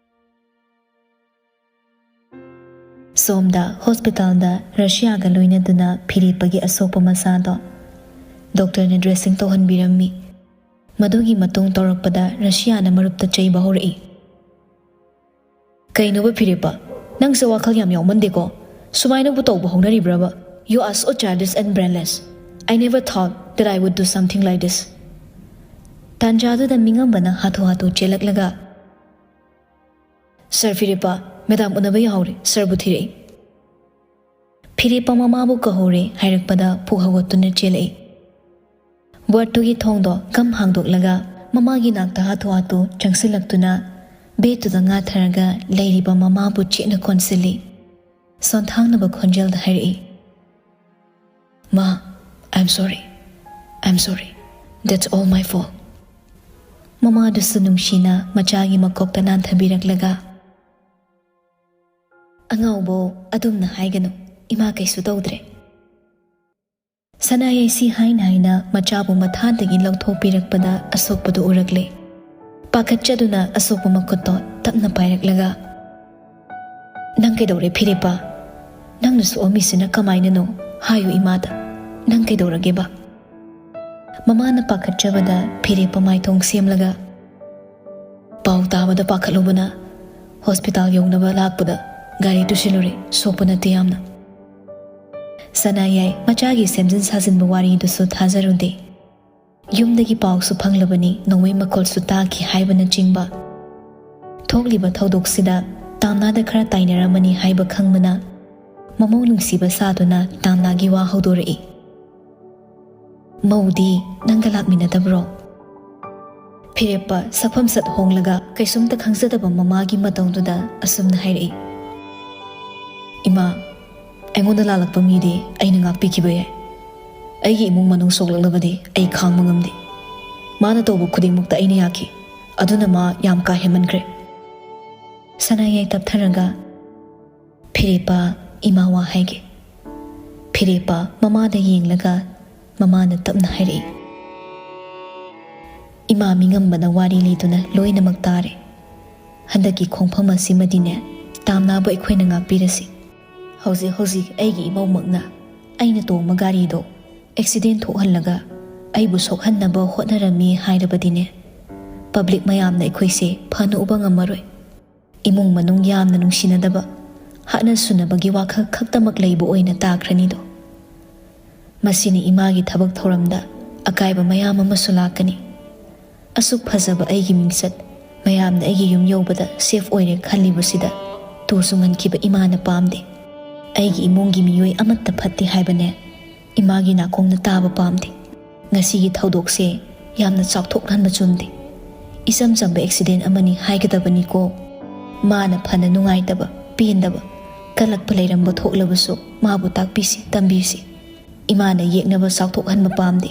ꯁꯣꯝꯗ ꯍꯣꯁꯄꯤꯇꯥꯜꯗ ꯔꯁꯤꯌꯥꯒ ꯂꯣꯏꯅꯗꯨꯅ ꯐꯤꯔꯦꯞꯄꯒꯤ ꯑꯁꯣꯛꯄ ꯃꯁꯥꯗꯣ ꯗꯣꯛꯇꯔꯅ ꯗ꯭ꯔꯦꯁꯤꯡ ꯇꯧꯍꯟꯕꯤꯔꯝꯃꯤ꯫ ꯃꯗꯨꯒꯤ ꯃꯇꯨꯡ ꯇꯧꯔꯛꯄꯗ ꯔꯁꯤꯌꯥꯅ ꯃꯔꯨꯞꯇ ꯆꯩꯕ ꯍꯧꯔꯛꯏ꯫ "ꯀꯩꯅꯣꯕ ꯐꯤꯔꯦꯞꯄ? ꯅꯪꯁꯦ ꯋꯥꯈꯜ ꯌꯥꯝ ꯌꯥꯎꯃꯟꯗꯦꯀꯣ꯫ ꯁꯨꯃꯥꯏꯅꯕꯨ ꯇꯧꯕ ꯍꯧꯅꯔꯤꯕ꯭ꯔꯕ? You are so childish and brainless꯫ I never thought that I would do something like this. ꯇꯥꯟꯖꯥꯗꯨꯗ ꯃꯤꯉꯝꯕꯅ ꯍꯥꯊꯨ ꯍꯥꯊꯨ ꯆꯦꯜꯂꯛꯂꯒ, "ꯁꯥꯔ ꯐꯤꯔꯦꯞꯄ, ꯃꯦꯗꯥꯝ ꯎꯅꯕ ꯌꯥꯍꯧꯔꯦ, ꯁꯥꯔꯕꯨ ꯊꯤꯔꯛꯏ"꯫ ꯐꯤꯔꯦꯞꯄ ꯃꯃꯥꯕꯨ ꯀꯧꯍꯧꯔꯦ ꯍꯥꯏꯔꯛꯄꯗ ꯄꯨꯛ ꯍꯧꯒꯠꯇꯨꯅ ꯆꯦꯜꯂꯛꯏ꯫ ꯋꯥꯔꯗꯇꯨꯒꯤ ꯊꯣꯡꯗꯣ ꯒꯝ ꯍꯥꯡꯗꯣꯛꯂꯒ ꯃꯃꯥꯒꯤ ꯅꯥꯛꯇ ꯍꯥꯊꯨ ꯍꯥꯊꯨ ꯆꯪꯁꯤꯜꯂꯛꯇꯨꯅ ꯕꯦꯗꯇꯨꯗ ꯉꯥꯊꯔꯒ ꯂꯩꯔꯤꯕ ꯃꯃꯥꯕꯨ ꯆꯦꯠꯅ ꯀꯣꯟꯁꯤꯜꯂꯤ꯫ ꯁꯣꯟꯊꯥꯡꯅꯕ ꯈꯣꯟꯖꯦꯜꯗ ꯍꯥꯏꯔꯛꯏ, "ꯃꯥ, I am sorry. I am sorry. That's all my fault." ꯃꯃꯥꯗꯨꯁꯨ ꯅꯨꯡꯁꯤꯅ ꯃꯆꯥꯒꯤ ꯃꯀꯣꯛꯇ ꯅꯥꯟꯊꯕꯤꯔꯛꯂꯒ, "ꯑꯉꯥꯎꯕꯧ, ꯑꯗꯨꯝꯅ ꯍꯥꯏꯒꯅꯨ꯫ ꯏꯃꯥ ꯀꯩꯁꯨ ꯇꯧꯗ꯭ꯔꯦ"꯫ ꯁꯅꯥꯌꯥꯏꯁꯤ ꯍꯥꯏꯅ ꯍꯥꯏꯅ ꯃꯆꯥꯕꯨ ꯃꯊꯥꯗꯒꯤ ꯂꯧꯊꯣꯛꯄꯤꯔꯛꯄꯗ ꯑꯁꯣꯛꯄꯗꯨ ꯎꯔꯛꯂꯦ꯫ ꯄꯥꯈꯠꯆꯗꯨꯅ ꯑꯁꯣꯛꯄ ꯃꯈꯨꯠꯇꯣ ꯇꯞꯅ ꯄꯥꯏꯔꯛꯂꯒ, "ꯅꯪ ꯀꯩꯗꯧꯔꯦ ꯐꯤꯔꯦꯞꯄ? ꯅꯪꯅ ꯁꯣꯛꯑꯝꯃꯤꯁꯤꯅ ꯀꯃꯥꯏꯅꯅꯣ? ꯍꯥꯏꯌꯨ ꯏꯃꯥꯗ, ꯅꯪ ꯀꯩꯗꯧꯔꯒꯦꯕ?" ꯃꯃꯥꯅ ꯄꯥꯈꯠꯆꯕꯗ ꯐꯤꯔꯦꯞꯄ ꯃꯥꯏꯊꯣꯡ ꯁꯦꯝꯂꯒ, "ꯄꯥꯎ ꯇꯥꯕꯗ ꯄꯥꯈꯠꯂꯨꯕꯅ ꯍꯣꯁꯄꯤꯇꯥꯜ ꯌꯧꯅꯕ ꯂꯥꯛꯄꯗ ꯒꯥꯔꯤ ꯇꯨꯁꯤꯜꯂꯨꯔꯦ, ꯁꯣꯛꯄ ꯅꯠꯇꯦ ꯌꯥꯝꯅ"꯫ ꯁꯅꯥꯌꯥꯏ ꯃꯆꯥꯒꯤ ꯁꯦꯝꯖꯤꯟ ꯁꯥꯖꯤꯟꯕ ꯋꯥꯔꯤꯗꯨꯁꯨ ꯊꯥꯖꯔꯨꯗꯦ꯫ ꯌꯨꯝꯗꯒꯤ ꯄꯥꯎꯁꯨ ꯐꯪꯂꯕꯅꯤ, ꯅꯣꯡꯃꯩ ꯃꯈꯣꯜꯁꯨ ꯇꯥꯈꯤ ꯍꯥꯏꯕꯅꯆꯤꯡꯕ꯫ ꯊꯣꯛꯂꯤꯕ ꯊꯧꯗꯣꯛꯁꯤꯗ ꯇꯥꯝꯅꯥꯗ ꯈꯔ ꯇꯥꯏꯅꯔꯝꯃꯅꯤ ꯍꯥꯏꯕ ꯈꯪꯕꯅ ꯃꯃꯧ ꯅꯨꯡꯁꯤꯕ ꯁꯥꯗꯨꯅ ꯇꯥꯝꯅꯥꯒꯤ ꯋꯥ ꯍꯧꯗꯣꯔꯛꯏ꯫ "ꯃꯧꯗꯤ ꯅꯪꯒ ꯂꯥꯛꯃꯤꯟꯅꯗꯕ꯭ꯔꯣ?" ꯐꯤꯔꯦꯞꯄ ꯁꯛꯐꯝ ꯁꯠ ꯍꯣꯡꯂꯒ ꯀꯩꯁꯨꯝꯇ ꯈꯪꯖꯗꯕ ꯃꯃꯥꯒꯤ ꯃꯇꯧꯗꯨꯗ ꯑꯁꯨꯝꯅ ꯍꯥꯏꯔꯛꯏ, "ꯏꯃꯥ, ꯑꯩꯉꯣꯟꯗ ꯂꯥꯜꯂꯛꯄ ꯃꯤꯗꯤ ꯑꯩꯅ ꯉꯥꯛꯄꯤꯈꯤꯕ ꯌꯥꯏ꯫ ꯑꯩꯒꯤ ꯏꯃꯨꯡ ꯃꯅꯨꯡ ꯁꯣꯛꯂꯛꯂꯕꯗꯤ ꯑꯩ ꯈꯥꯡꯕ ꯉꯝꯗꯦ꯫ ꯃꯥꯅ ꯇꯧꯕ ꯈꯨꯗꯤꯡꯃꯛꯇ ꯑꯩꯅ ꯌꯥꯈꯤ꯫ ꯑꯗꯨꯅ ꯃꯥ ꯌꯥꯝ ꯀꯥ ꯍꯦꯟꯃꯟꯈ꯭ꯔꯦ"꯫ ꯁꯅꯥꯌꯥꯏ ꯇꯞꯊꯔꯒ, "ꯐꯤꯔꯦꯞꯄ, ꯏꯃꯥ ꯋꯥ ꯍꯥꯏꯒꯦ"꯫ ꯐꯤꯔꯦꯞꯄ ꯃꯃꯥꯗ ꯌꯦꯡꯂꯒ ꯃꯃꯥꯅ ꯇꯞꯅ ꯍꯥꯏꯔꯛꯏ, "ꯏꯃꯥ ꯃꯤꯉꯝꯕꯅ ꯋꯥꯔꯤ ꯂꯤꯗꯨꯅ ꯂꯣꯏꯅꯃꯛ ꯇꯥꯔꯦ꯫ ꯍꯟꯗꯛꯀꯤ ꯈꯣꯡꯐꯝ ꯑꯁꯤꯃꯗꯤꯅꯦ, ꯇꯥꯝꯅꯥꯕꯨ ꯑꯩꯈꯣꯏꯅ ꯉꯥꯛꯄꯤꯔꯁꯤ꯫ ꯍꯧꯖꯤꯛ ꯍꯧꯖꯤꯛ ꯑꯩꯒꯤ ꯏꯃꯧꯃꯛꯅ ꯑꯩꯅ ꯇꯣꯡꯕ ꯒꯥꯔꯤꯗꯣ ꯑꯦꯛꯁꯤꯗꯦꯟ ꯊꯣꯛꯍꯜꯂꯒ ꯑꯩꯕꯨ ꯁꯣꯛꯍꯟꯅꯕ ꯍꯣꯠꯅꯔꯝꯃꯤ ꯍꯥꯏꯔꯕꯗꯤꯅꯦ, ꯄꯕ꯭ꯂꯤꯛ ꯃꯌꯥꯝꯅ ꯑꯩꯈꯣꯏꯁꯦ ꯐꯅ ꯎꯕ ꯉꯝꯃꯔꯣꯏ꯫ ꯏꯃꯨꯡ ꯃꯅꯨꯡ ꯌꯥꯝꯅ ꯅꯨꯡꯁꯤꯅꯗꯕ, ꯍꯥꯠꯅ ꯁꯨꯅꯕꯒꯤ ꯋꯥꯈꯜ ꯈꯛꯇꯃꯛ ꯂꯩꯕ ꯑꯣꯏꯅ ꯇꯥꯈ꯭ꯔꯅꯤꯗꯣ"꯫ ꯃꯁꯤꯅ ꯏꯃꯥꯒꯤ ꯊꯕꯛ ꯊꯧꯔꯝꯗ ꯑꯀꯥꯏꯕ ꯃꯌꯥꯝ ꯑꯃꯁꯨ ꯂꯥꯛꯀꯅꯤ꯫ ꯑꯁꯨꯛ ꯐꯖꯕ ꯑꯩꯒꯤ ꯃꯤꯡꯆꯠ, ꯃꯌꯥꯝꯅ ꯑꯩꯒꯤ ꯌꯨꯝ ꯌꯧꯕꯗ ꯁꯦꯐ ꯑꯣꯏꯔꯦ ꯈꯜꯂꯤꯕꯁꯤꯗ ꯇꯨ ꯆꯨꯡꯍꯟꯈꯤꯕ ꯏꯃꯥꯅ ꯄꯥꯝꯗꯦ꯫ ꯑꯩꯒꯤ ꯏꯃꯨꯡꯒꯤ ꯃꯤꯑꯣꯏ ꯑꯃꯠꯇ ꯐꯠꯇꯦ ꯍꯥꯏꯕꯅꯦ ꯏꯃꯥꯒꯤ ꯅꯥꯀꯣꯡꯅ ꯇꯥꯕ ꯄꯥꯝꯗꯦ꯫ ꯉꯁꯤꯒꯤ ꯊꯧꯗꯣꯛꯁꯦ ꯌꯥꯝꯅ ꯆꯥꯎꯊꯣꯛꯍꯟꯕ ꯆꯨꯝꯗꯦ꯫ ꯏꯆꯝ ꯆꯝꯕ ꯑꯦꯛꯁꯤꯗꯦꯟ ꯑꯃꯅꯤ ꯍꯥꯏꯒꯗꯕꯅꯤꯀꯣ꯫ ꯃꯥꯅ ꯐꯅ ꯅꯨꯡꯉꯥꯏꯇꯕ, ꯄꯦꯟꯗꯕ, ꯀꯜꯂꯛꯄ ꯂꯩꯔꯝꯕ ꯊꯣꯛꯂꯕꯁꯨ ꯃꯥꯕꯨ ꯇꯥꯛꯄꯤꯁꯤ, ꯇꯝꯕꯤꯁꯤ꯫ ꯏꯃꯥꯅ ꯌꯦꯛꯅꯕ ꯆꯥꯎꯊꯣꯛꯍꯟꯕ ꯄꯥꯝꯗꯦ꯫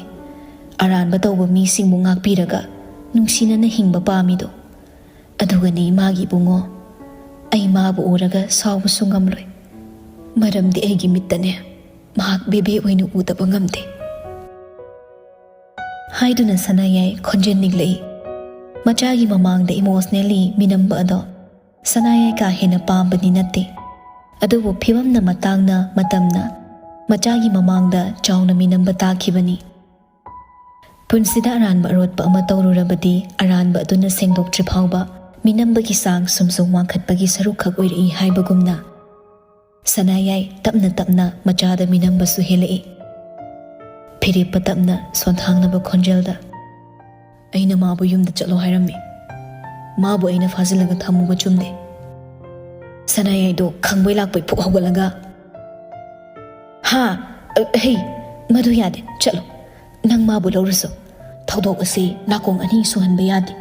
ꯑꯔꯥꯟꯕ ꯇꯧꯕ ꯃꯤꯁꯤꯡꯕꯨ ꯉꯥꯛꯄꯤꯔꯒ ꯅꯨꯡꯁꯤꯅꯅ ꯍꯤꯡꯕ ꯄꯥꯝꯃꯤꯗꯣ꯫ ꯑꯗꯨꯒꯅꯤ ꯏꯃꯥꯒꯤ ꯏꯕꯨꯡꯉꯣ, ꯑꯩ ꯃꯥꯕꯨ ꯎꯔꯒ ꯁꯥꯎꯕꯁꯨ ꯉꯝꯂꯣꯏ꯫ ꯃꯔꯝꯗꯤ ꯑꯩꯒꯤ ꯃꯤꯠꯇꯅꯦ ꯃꯍꯥꯛ ꯕꯦꯕꯦ ꯑꯣꯏꯅ ꯎꯗꯕ ꯉꯝꯗꯦ꯫ ꯍꯥꯏꯗꯨꯅ ꯁꯅꯥꯌꯥꯏ ꯈꯣꯟꯖꯦꯜ ꯅꯤꯛꯂꯛꯏ꯫ ꯃꯆꯥꯒꯤ ꯃꯃꯥꯡꯗ ꯏꯃꯣꯁꯅꯦꯜꯂꯤ ꯃꯤꯅꯝꯕ ꯑꯗꯣ ꯁꯅꯥꯌꯥꯏ ꯀꯥ ꯍꯦꯟꯅ ꯄꯥꯝꯕꯗꯤ ꯅꯠꯇꯦ꯫ ꯑꯗꯨꯕꯨ ꯐꯤꯕꯝꯅ ꯃꯇꯥꯡꯅ ꯃꯇꯝꯅ ꯃꯆꯥꯒꯤ ꯃꯃꯥꯡꯗ ꯆꯥꯎꯅ ꯃꯤꯅꯝꯕ ꯇꯥꯈꯤꯕꯅꯤ꯫ ꯄꯨꯟꯁꯤꯗ ꯑꯔꯥꯟꯕ ꯑꯔꯣꯠꯄ ꯑꯃ ꯇꯧꯔꯨꯔꯕꯗꯤ ꯑꯔꯥꯟꯕ ꯑꯗꯨꯅ ꯁꯦꯡꯗꯣꯛꯇ꯭ꯔꯤ ꯐꯥꯎꯕ ꯃꯤꯅꯝꯕꯒꯤ ꯆꯥꯡ ꯁꯨꯝ ꯁꯨꯝ ꯋꯥꯡꯈꯠꯄꯒꯤ ꯁꯔꯨꯛꯈꯛ ꯑꯣꯏꯔꯛꯏ ꯍꯥꯏꯕꯒꯨꯝꯅ ꯁꯅꯥꯌꯥꯏ ꯇꯞꯅ ꯇꯞꯅ ꯃꯆꯥꯗ ꯃꯤꯅꯝꯕꯁꯨ ꯍꯦꯜꯂꯛꯏ꯫ ꯐꯤꯔꯦꯞꯄ ꯇꯞꯅ ꯁꯣꯟꯊꯥꯡꯅꯕ ꯈꯣꯟꯖꯦꯜꯗ, "ꯑꯩꯅ ꯃꯥꯕꯨ ꯌꯨꯝꯗ ꯆꯠꯂꯣ ꯍꯥꯏꯔꯝꯃꯤ꯫ ꯃꯥꯕꯨ ꯑꯩꯅ ꯐꯥꯖꯤꯜꯂꯒ ꯊꯝꯃꯨꯕ ꯆꯨꯝꯗꯦ꯫" ꯁꯅꯥꯌꯥꯏꯗꯣ ꯈꯪꯕꯩ ꯂꯥꯛꯄꯩ ꯐꯨꯛ ꯍꯧꯒꯠꯂꯒ, "ꯍꯥ? ꯑ, ꯍꯩ, ꯃꯗꯨ ꯌꯥꯗꯦ, ꯆꯠꯂꯣ꯫ ꯅꯪ ꯃꯥꯕꯨ ꯂꯧꯔꯨꯁꯨ꯫ ꯊꯧꯗꯣꯛ ꯑꯁꯤ ꯅꯥꯀꯣꯡ ꯑꯅꯤ ꯁꯨꯍꯟꯕ ꯌꯥꯗꯦ꯫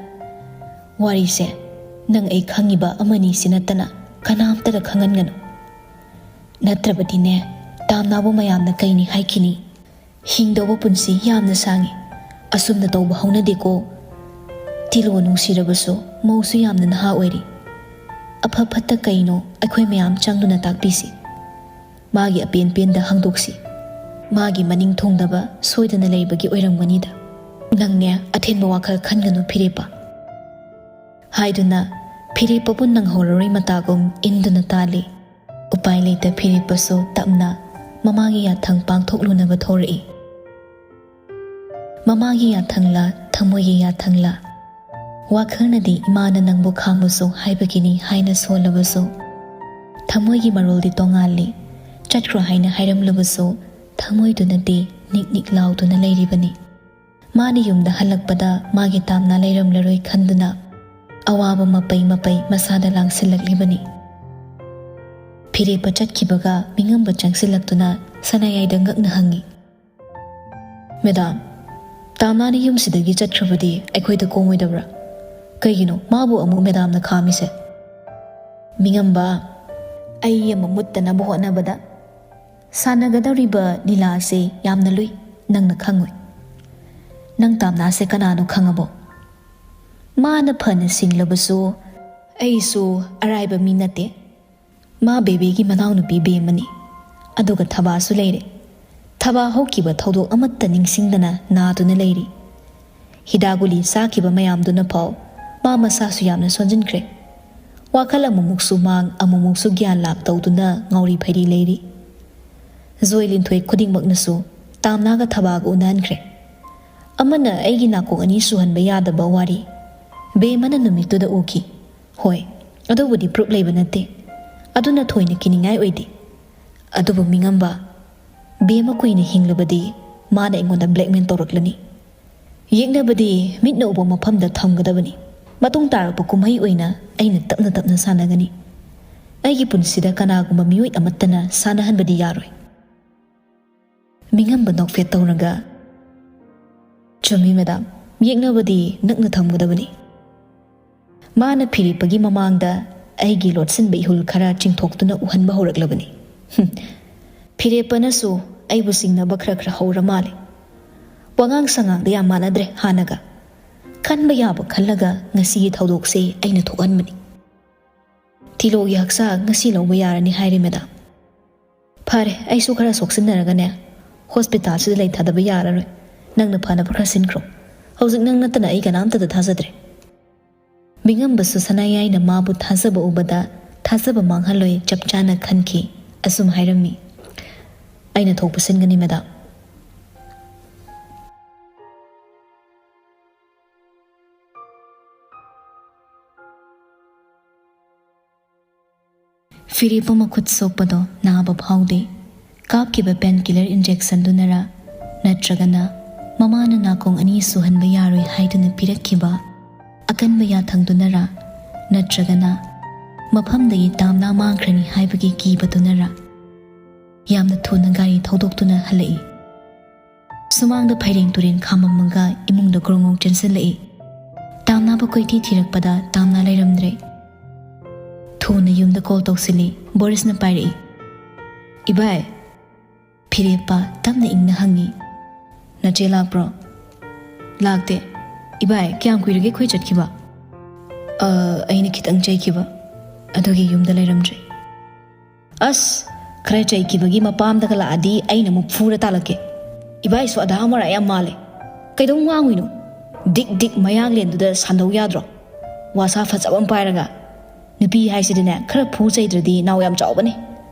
ꯋꯥꯔꯤꯁꯦ ꯅꯪ ꯑꯩ ꯈꯪꯉꯤꯕ ꯑꯃꯅꯤꯁꯤ ꯅꯠꯇꯅ ꯀꯅꯥꯝꯇꯗ ꯈꯪꯍꯟꯒꯅꯨ꯫ ꯅꯠꯇ꯭ꯔꯕꯗꯤꯅꯦ, ꯇꯥꯝꯅꯥꯕꯨ ꯃꯌꯥꯝꯅ ꯀꯩꯅꯤ ꯍꯥꯏꯈꯤꯅꯤ꯫ ꯍꯤꯡꯗꯧꯕ ꯄꯨꯟꯁꯤ ꯌꯥꯝꯅ ꯁꯥꯡꯉꯤ꯫ ꯑꯁꯨꯝꯅ ꯇꯧꯕ ꯍꯧꯅꯗꯦꯀꯣ꯫ ꯇꯤꯂꯣ ꯅꯨꯡꯁꯤꯔꯕꯁꯨ ꯃꯧꯁꯨ ꯌꯥꯝꯅ ꯅꯍꯥ ꯑꯣꯏꯔꯤ꯫ ꯑꯐ ꯐꯠꯇ ꯀꯩꯅꯣ ꯑꯩꯈꯣꯏ ꯃꯌꯥꯝ ꯆꯪꯗꯨꯅ ꯇꯥꯛꯄꯤꯁꯤ꯫ ꯃꯥꯒꯤ ꯑꯄꯦꯟ ꯄꯦꯟꯗ ꯍꯪꯗꯣꯛꯁꯤ꯫ ꯃꯥꯒꯤ ꯃꯅꯤꯡ ꯊꯨꯡꯗꯕ ꯁꯣꯏꯗꯅ ꯂꯩꯕꯒꯤ ꯑꯣꯏꯔꯝꯒꯅꯤꯗ꯫ ꯅꯪꯅꯦ ꯑꯊꯤꯟꯕ ꯋꯥꯈꯜ ꯈꯟꯒꯅꯨ ꯐꯤꯔꯦꯞꯄ꯫" ꯍꯥꯏꯗꯨꯅ ꯐꯤꯔꯦꯞꯄꯕꯨ ꯅꯪꯍꯧꯔꯔꯣꯏ ꯃꯇꯥꯒꯨꯝ ꯏꯟꯗꯨꯅ ꯇꯥꯜꯂꯤ꯫ ꯎꯄꯥꯏ ꯂꯩꯇ ꯐꯤꯔꯦꯞꯄꯁꯨ ꯇꯞꯅ ꯃꯃꯥꯒꯤ ꯌꯥꯊꯪ ꯄꯥꯡꯊꯣꯛꯂꯨꯅꯕ ꯊꯣꯔꯛꯏ꯫ "ꯃꯃꯥꯒꯤ ꯌꯥꯊꯪꯂ, ꯊꯃꯣꯏꯒꯤ ꯌꯥꯊꯪꯂ? ꯋꯥꯈꯜꯅꯗꯤ ꯏꯃꯥꯅ ꯅꯪꯕꯨ ꯈꯥꯝꯃꯨꯁꯨ ꯍꯥꯏꯕꯒꯤꯅꯤ ꯍꯥꯏꯅ ꯁꯣꯜꯂꯕꯁꯨ, ꯊꯃꯣꯏꯒꯤ ꯃꯔꯣꯜꯗꯤ ꯇꯣꯉꯥꯜꯂꯤ꯫ ꯆꯠꯈ꯭ꯔꯣ ꯍꯥꯏꯅ ꯍꯥꯏꯔꯝꯂꯕꯁꯨ, ꯊꯃꯣꯏꯗꯨꯅꯗꯤ ꯅꯤꯛ ꯅꯤꯛ ꯂꯥꯎꯗꯨꯅ ꯂꯩꯔꯤꯕꯅꯤ꯫ ꯃꯥꯅ ꯌꯨꯝꯗ ꯍꯜꯂꯛꯄꯗ ꯃꯥꯒꯤ ꯇꯥꯝꯅꯥ ꯂꯩꯔꯝꯂꯔꯣꯏ ꯈꯟꯗꯨꯅ ꯑꯋꯥꯕ ꯃꯄꯩ ꯃꯄꯩ ꯃꯁꯥꯗ ꯂꯥꯡꯁꯤꯜꯂꯛꯂꯤꯕꯅꯤ꯫ ꯐꯤꯔꯦꯞꯄ ꯆꯠꯈꯤꯕꯒ ꯃꯤꯉꯝꯕ ꯆꯪꯁꯤꯜꯂꯛꯇꯨꯅ ꯁꯅꯥꯌꯥꯏꯗ ꯉꯛꯅ ꯍꯪꯉꯤ, "ꯃꯦꯗꯥꯝ, ꯇꯥꯝꯅꯥꯅ ꯌꯨꯝꯁꯤꯗꯒꯤ ꯆꯠꯈ꯭ꯔꯕꯗꯤ ꯑꯩꯈꯣꯏꯗ ꯀꯣꯡꯉꯣꯏꯗꯕ꯭ꯔꯥ? ꯀꯩꯒꯤꯅꯣ ꯃꯥꯕꯨ ꯑꯃꯨꯛ ꯃꯦꯗꯥꯝꯅ ꯈꯥꯝꯃꯤꯁꯦ?" ꯃꯤꯉꯝꯕ, ꯑꯩ ꯑꯃ ꯃꯨꯠꯇꯅꯕ ꯍꯣꯠꯅꯕꯗ ꯁꯥꯟꯅꯒꯗꯧꯔꯤꯕ ꯂꯤꯂꯥꯁꯦ ꯌꯥꯝꯅ ꯂꯨꯏ, ꯅꯪꯅ ꯈꯪꯉꯣꯏ꯫ ꯅꯪ ꯇꯥꯝꯅꯥꯁꯦ ꯀꯅꯥꯅꯣ ꯈꯪꯉꯕꯣ? ꯃꯥꯅ ꯐꯅ ꯁꯤꯡꯂꯕꯁꯨ ꯑꯩꯁꯨ ꯑꯔꯥꯏꯕ ꯃꯤ ꯅꯠꯇꯦ꯫ ꯃꯥ ꯕꯦꯕꯦꯒꯤ ꯃꯅꯥꯎꯅꯨꯄꯤ ꯕꯦꯝꯃꯅꯤ꯫ ꯑꯗꯨꯒ ꯊꯕꯥꯁꯨ ꯂꯩꯔꯦ꯫ ꯊꯕꯥ ꯍꯧꯈꯤꯕ ꯊꯧꯗꯣꯛ ꯑꯃꯠꯇ ꯅꯤꯡꯁꯤꯡꯗꯅ ꯅꯥꯗꯨꯅ ꯂꯩꯔꯤ꯫ ꯍꯤꯗꯥꯛ ꯒꯨꯂꯤ ꯆꯥꯈꯤꯕ ꯃꯌꯥꯝꯗꯨꯅ ꯐꯥꯎ ꯃꯥ ꯃꯁꯥꯁꯨ ꯌꯥꯝꯅ ꯁꯣꯟꯖꯤꯟꯈ꯭ꯔꯦ꯫ ꯋꯥꯈꯜ ꯑꯃꯨꯛꯃꯨꯛꯁꯨ ꯃꯥꯡ, ꯑꯃꯨꯛꯃꯨꯛꯁꯨ ꯒ꯭ꯌꯥꯟ ꯂꯥꯛ ꯇꯧꯗꯨꯅ ꯉꯥꯎꯔꯤ ꯐꯩꯔꯤ ꯂꯩꯔꯤ꯫ ꯖꯣꯏ ꯂꯤꯟꯊꯣꯏ ꯈꯨꯗꯤꯡꯃꯛꯅꯁꯨ ꯇꯥꯝꯅꯥꯒ ꯊꯕꯥꯒ ꯎꯅꯍꯟꯈ꯭ꯔꯦ꯫ ꯑꯃꯅ ꯑꯩꯒꯤ ꯅꯥꯀꯣꯡ ꯑꯅꯤ ꯁꯨꯍꯟꯕ ꯌꯥꯗꯕ ꯋꯥꯔꯤ ꯕꯦꯝꯃꯅ ꯅꯨꯃꯤꯠꯇꯨꯗ ꯎꯈꯤ꯫ ꯍꯣꯏ, ꯑꯗꯨꯕꯨꯗꯤ ꯄ꯭ꯔꯨꯞ ꯂꯩꯕ ꯅꯠꯇꯦ꯫ ꯑꯗꯨꯅ ꯊꯣꯏꯅ ꯀꯤꯅꯤꯡꯉꯥꯏ ꯑꯣꯏꯗꯦ꯫ ꯑꯗꯨꯕꯨ ꯃꯤꯉꯝꯕ, ꯕꯦꯝꯃ ꯀꯨꯏꯅ ꯍꯤꯡꯂꯕꯗꯤ ꯃꯥꯅ ꯑꯩꯉꯣꯟꯗ ꯕ꯭ꯂꯦꯛꯃꯦꯜ ꯇꯧꯔꯛꯂꯅꯤ꯫ ꯌꯦꯛꯅꯕꯗꯤ ꯃꯤꯠꯅ ꯎꯕ ꯃꯐꯝꯗ ꯊꯝꯒꯗꯕꯅꯤ꯫ ꯃꯇꯨꯡ ꯇꯥꯔꯛꯄ ꯀꯨꯝꯍꯩ ꯑꯣꯏꯅ ꯑꯩꯅ ꯇꯞꯅ ꯇꯞꯅ ꯁꯥꯟꯅꯒꯅꯤ꯫ ꯑꯩꯒꯤ ꯄꯨꯟꯁꯤꯗ ꯀꯅꯥꯒꯨꯝꯕ ꯃꯤꯑꯣꯏ ꯑꯃꯠꯇꯅ ꯁꯥꯟꯅꯍꯟꯕꯗꯤ ꯌꯥꯔꯣꯏ꯫ ꯃꯤꯉꯝꯕ ꯅꯣꯛꯐꯦꯠ ꯇꯧꯔꯒ, "ꯆꯨꯝꯃꯤ ꯃꯦꯗꯥꯝ, ꯌꯦꯛꯅꯕꯗꯤ ꯅꯛꯅ ꯊꯝꯒꯗꯕꯅꯤ꯫" ꯃꯥꯅ ꯐꯤꯔꯦꯞꯄꯒꯤ ꯃꯃꯥꯡꯗ ꯑꯩꯒꯤ ꯂꯣꯠꯁꯤꯟꯕ ꯏꯍꯨꯜ ꯈꯔ ꯆꯤꯡꯊꯣꯛꯇꯨꯅ ꯎꯍꯟꯕ ꯍꯧꯔꯛꯂꯕꯅꯤ꯫ ꯍꯨꯝ, ꯐꯤꯔꯦꯞꯄꯅꯁꯨ ꯑꯩꯕꯨ ꯆꯤꯡꯅꯕ ꯈꯔ ꯈꯔ ꯍꯧꯔ ꯃꯥꯜꯂꯦ꯫ ꯋꯥꯉꯥꯡ ꯁꯉꯥꯡꯗ ꯌꯥꯝ ꯃꯥꯟꯅꯗ꯭ꯔꯦ ꯍꯥꯟꯅꯒ꯫ ꯈꯟꯕ ꯌꯥꯕ ꯈꯜꯂꯒ ꯉꯁꯤꯒꯤ ꯊꯧꯗꯣꯛꯁꯦ ꯑꯩꯅ ꯊꯣꯛꯍꯟꯕꯅꯤ꯫ ꯊꯤꯂꯣꯒꯤ ꯍꯛꯆꯥꯡ ꯉꯁꯤ ꯂꯧꯕ ꯌꯥꯔꯅꯤ ꯍꯥꯏꯔꯦ ꯃꯦꯗꯥꯝ꯫ ꯐꯔꯦ, ꯑꯩꯁꯨ ꯈꯔ ꯁꯣꯛꯆꯤꯟꯅꯔꯒꯅꯦ, ꯍꯣꯁꯄꯤꯇꯥꯜꯁꯤꯗ ꯂꯩꯊꯗꯕ ꯌꯥꯔꯔꯣꯏ꯫ ꯅꯪꯅ ꯐꯅꯕ ꯈꯔ ꯁꯤꯟꯈ꯭ꯔꯣ꯫ ꯍꯧꯖꯤꯛ ꯅꯪ ꯅꯠꯇꯅ ꯑꯩ ꯀꯅꯥꯝꯇꯗ ꯊꯥꯖꯗ꯭ꯔꯦ꯫ ꯃꯤꯉꯝꯕꯁꯨ ꯁꯅꯥꯌꯥꯏꯅ ꯃꯥꯕꯨ ꯊꯥꯖꯕ ꯎꯕꯗ ꯊꯥꯖꯕ ꯃꯥꯡꯍꯜꯂꯣꯏ ꯆꯞ ꯆꯥꯅ ꯈꯟꯈꯤ꯫ ꯑꯁꯨꯝ ꯍꯥꯏꯔꯝꯃꯤ, "ꯑꯩꯅ ꯊꯣꯛꯄ ꯁꯤꯟꯒꯅꯤ ꯃꯦꯗꯥꯝ꯫" ꯐꯤꯔꯦꯞꯄ ꯃꯈꯨꯠ ꯁꯣꯛꯄꯗꯣ ꯅꯥꯕ ꯐꯥꯎꯗꯦ꯫ ꯀꯥꯞꯈꯤꯕ ꯄꯦꯟ ꯀꯤꯂꯔ ꯏꯟꯖꯦꯛꯁꯟꯗꯨꯅꯔ, ꯅꯠꯇ꯭ꯔꯒꯅ ꯃꯃꯥꯅ ꯅꯥꯀꯣꯡ ꯑꯅꯤ ꯁꯨꯍꯟꯕ ꯌꯥꯔꯣꯏ ꯍꯥꯏꯗꯨꯅ ꯄꯤꯔꯛꯈꯤꯕ ꯑꯀꯟꯕ ꯌꯥꯊꯪꯗꯨꯅꯔ, ꯅꯠꯇ꯭ꯔꯒꯅ ꯃꯐꯝꯗꯒꯤ ꯇꯥꯝꯅꯥ ꯃꯥꯡꯈ꯭ꯔꯅꯤ ꯍꯥꯏꯕꯒꯤ ꯀꯤꯕꯗꯨꯅꯔ, ꯌꯥꯝꯅ ꯊꯨꯅ ꯒꯥꯔꯤ ꯊꯧꯗꯣꯛꯇꯨꯅ ꯍꯜꯂꯛꯏ꯫ ꯁꯨꯃꯥꯡꯗ ꯐꯩꯔꯦꯡ ꯇꯨꯔꯦꯡ ꯈꯥꯝꯃꯝꯃꯒ ꯏꯃꯨꯡꯗ ꯒ꯭ꯔꯣꯡ ꯒ꯭ꯔꯣꯡ ꯆꯦꯟꯁꯤꯜꯂꯛꯏ꯫ ꯇꯥꯝꯅꯥꯕꯨ ꯀꯣꯏꯊꯤ ꯊꯤꯔꯛꯄꯗ ꯇꯥꯝꯅꯥ ꯂꯩꯔꯝꯗ꯭ꯔꯦ꯫ ꯊꯨꯅ ꯌꯨꯝꯗ ꯀꯣꯜ ꯇꯧꯁꯤꯜꯂꯤ꯫ ꯕꯣꯔꯤꯁꯅ ꯄꯥꯏꯔꯛꯏ꯫ "ꯏꯕꯥꯏ, ꯐꯤꯔꯦꯞꯄ ꯇꯞꯅ ꯏꯪꯅ ꯍꯪꯉꯤ꯫ "ꯅꯆꯦ ꯂꯥꯛꯄ꯭ꯔꯣ?" "ꯂꯥꯛꯇꯦ꯫ ꯏꯕꯥꯏ, ꯀꯌꯥꯝ ꯀꯨꯏꯔꯒꯦ ꯑꯩꯈꯣꯏ ꯆꯠꯈꯤꯕ?" "ꯑ, ꯑꯩꯅ ꯈꯤꯇꯪ ꯆꯩꯈꯤꯕ, ꯑꯗꯨꯒꯤ ꯌꯨꯝꯗ ꯂꯩꯔꯝꯗ꯭ꯔꯦ꯫" "ꯑꯁ, ꯈꯔ ꯆꯩꯈꯤꯕꯒꯤ ꯃꯄꯥꯝꯗꯒ ꯂꯥꯛꯑꯗꯤ ꯑꯩꯅ ꯑꯃꯨꯛ ꯐꯨꯔ ꯇꯥꯜꯂꯛꯀꯦ꯫ ꯏꯕꯥꯏꯁꯨ ꯑꯗꯥ ꯃꯔꯥ ꯌꯥꯝ ꯃꯥꯜꯂꯦ꯫ ꯀꯩꯗꯧ ꯉꯥꯡꯉꯤꯅꯣ? ꯗꯤꯛ ꯗꯤꯛ ꯃꯌꯥꯡꯂꯦꯟꯗꯨꯗ ꯁꯥꯟꯗꯧ ꯌꯥꯗ꯭ꯔꯣ? ꯋꯥꯁꯥ ꯐꯖꯕ ꯑꯃ ꯄꯥꯏꯔꯒ꯫ ꯅꯨꯄꯤ ꯍꯥꯏꯁꯤꯗꯤꯅꯦ, ꯈꯔ ꯐꯨ ꯆꯩꯗ꯭ꯔꯗꯤ ꯅꯥꯎ ꯌꯥꯝ ꯆꯥꯎꯕꯅꯦ꯫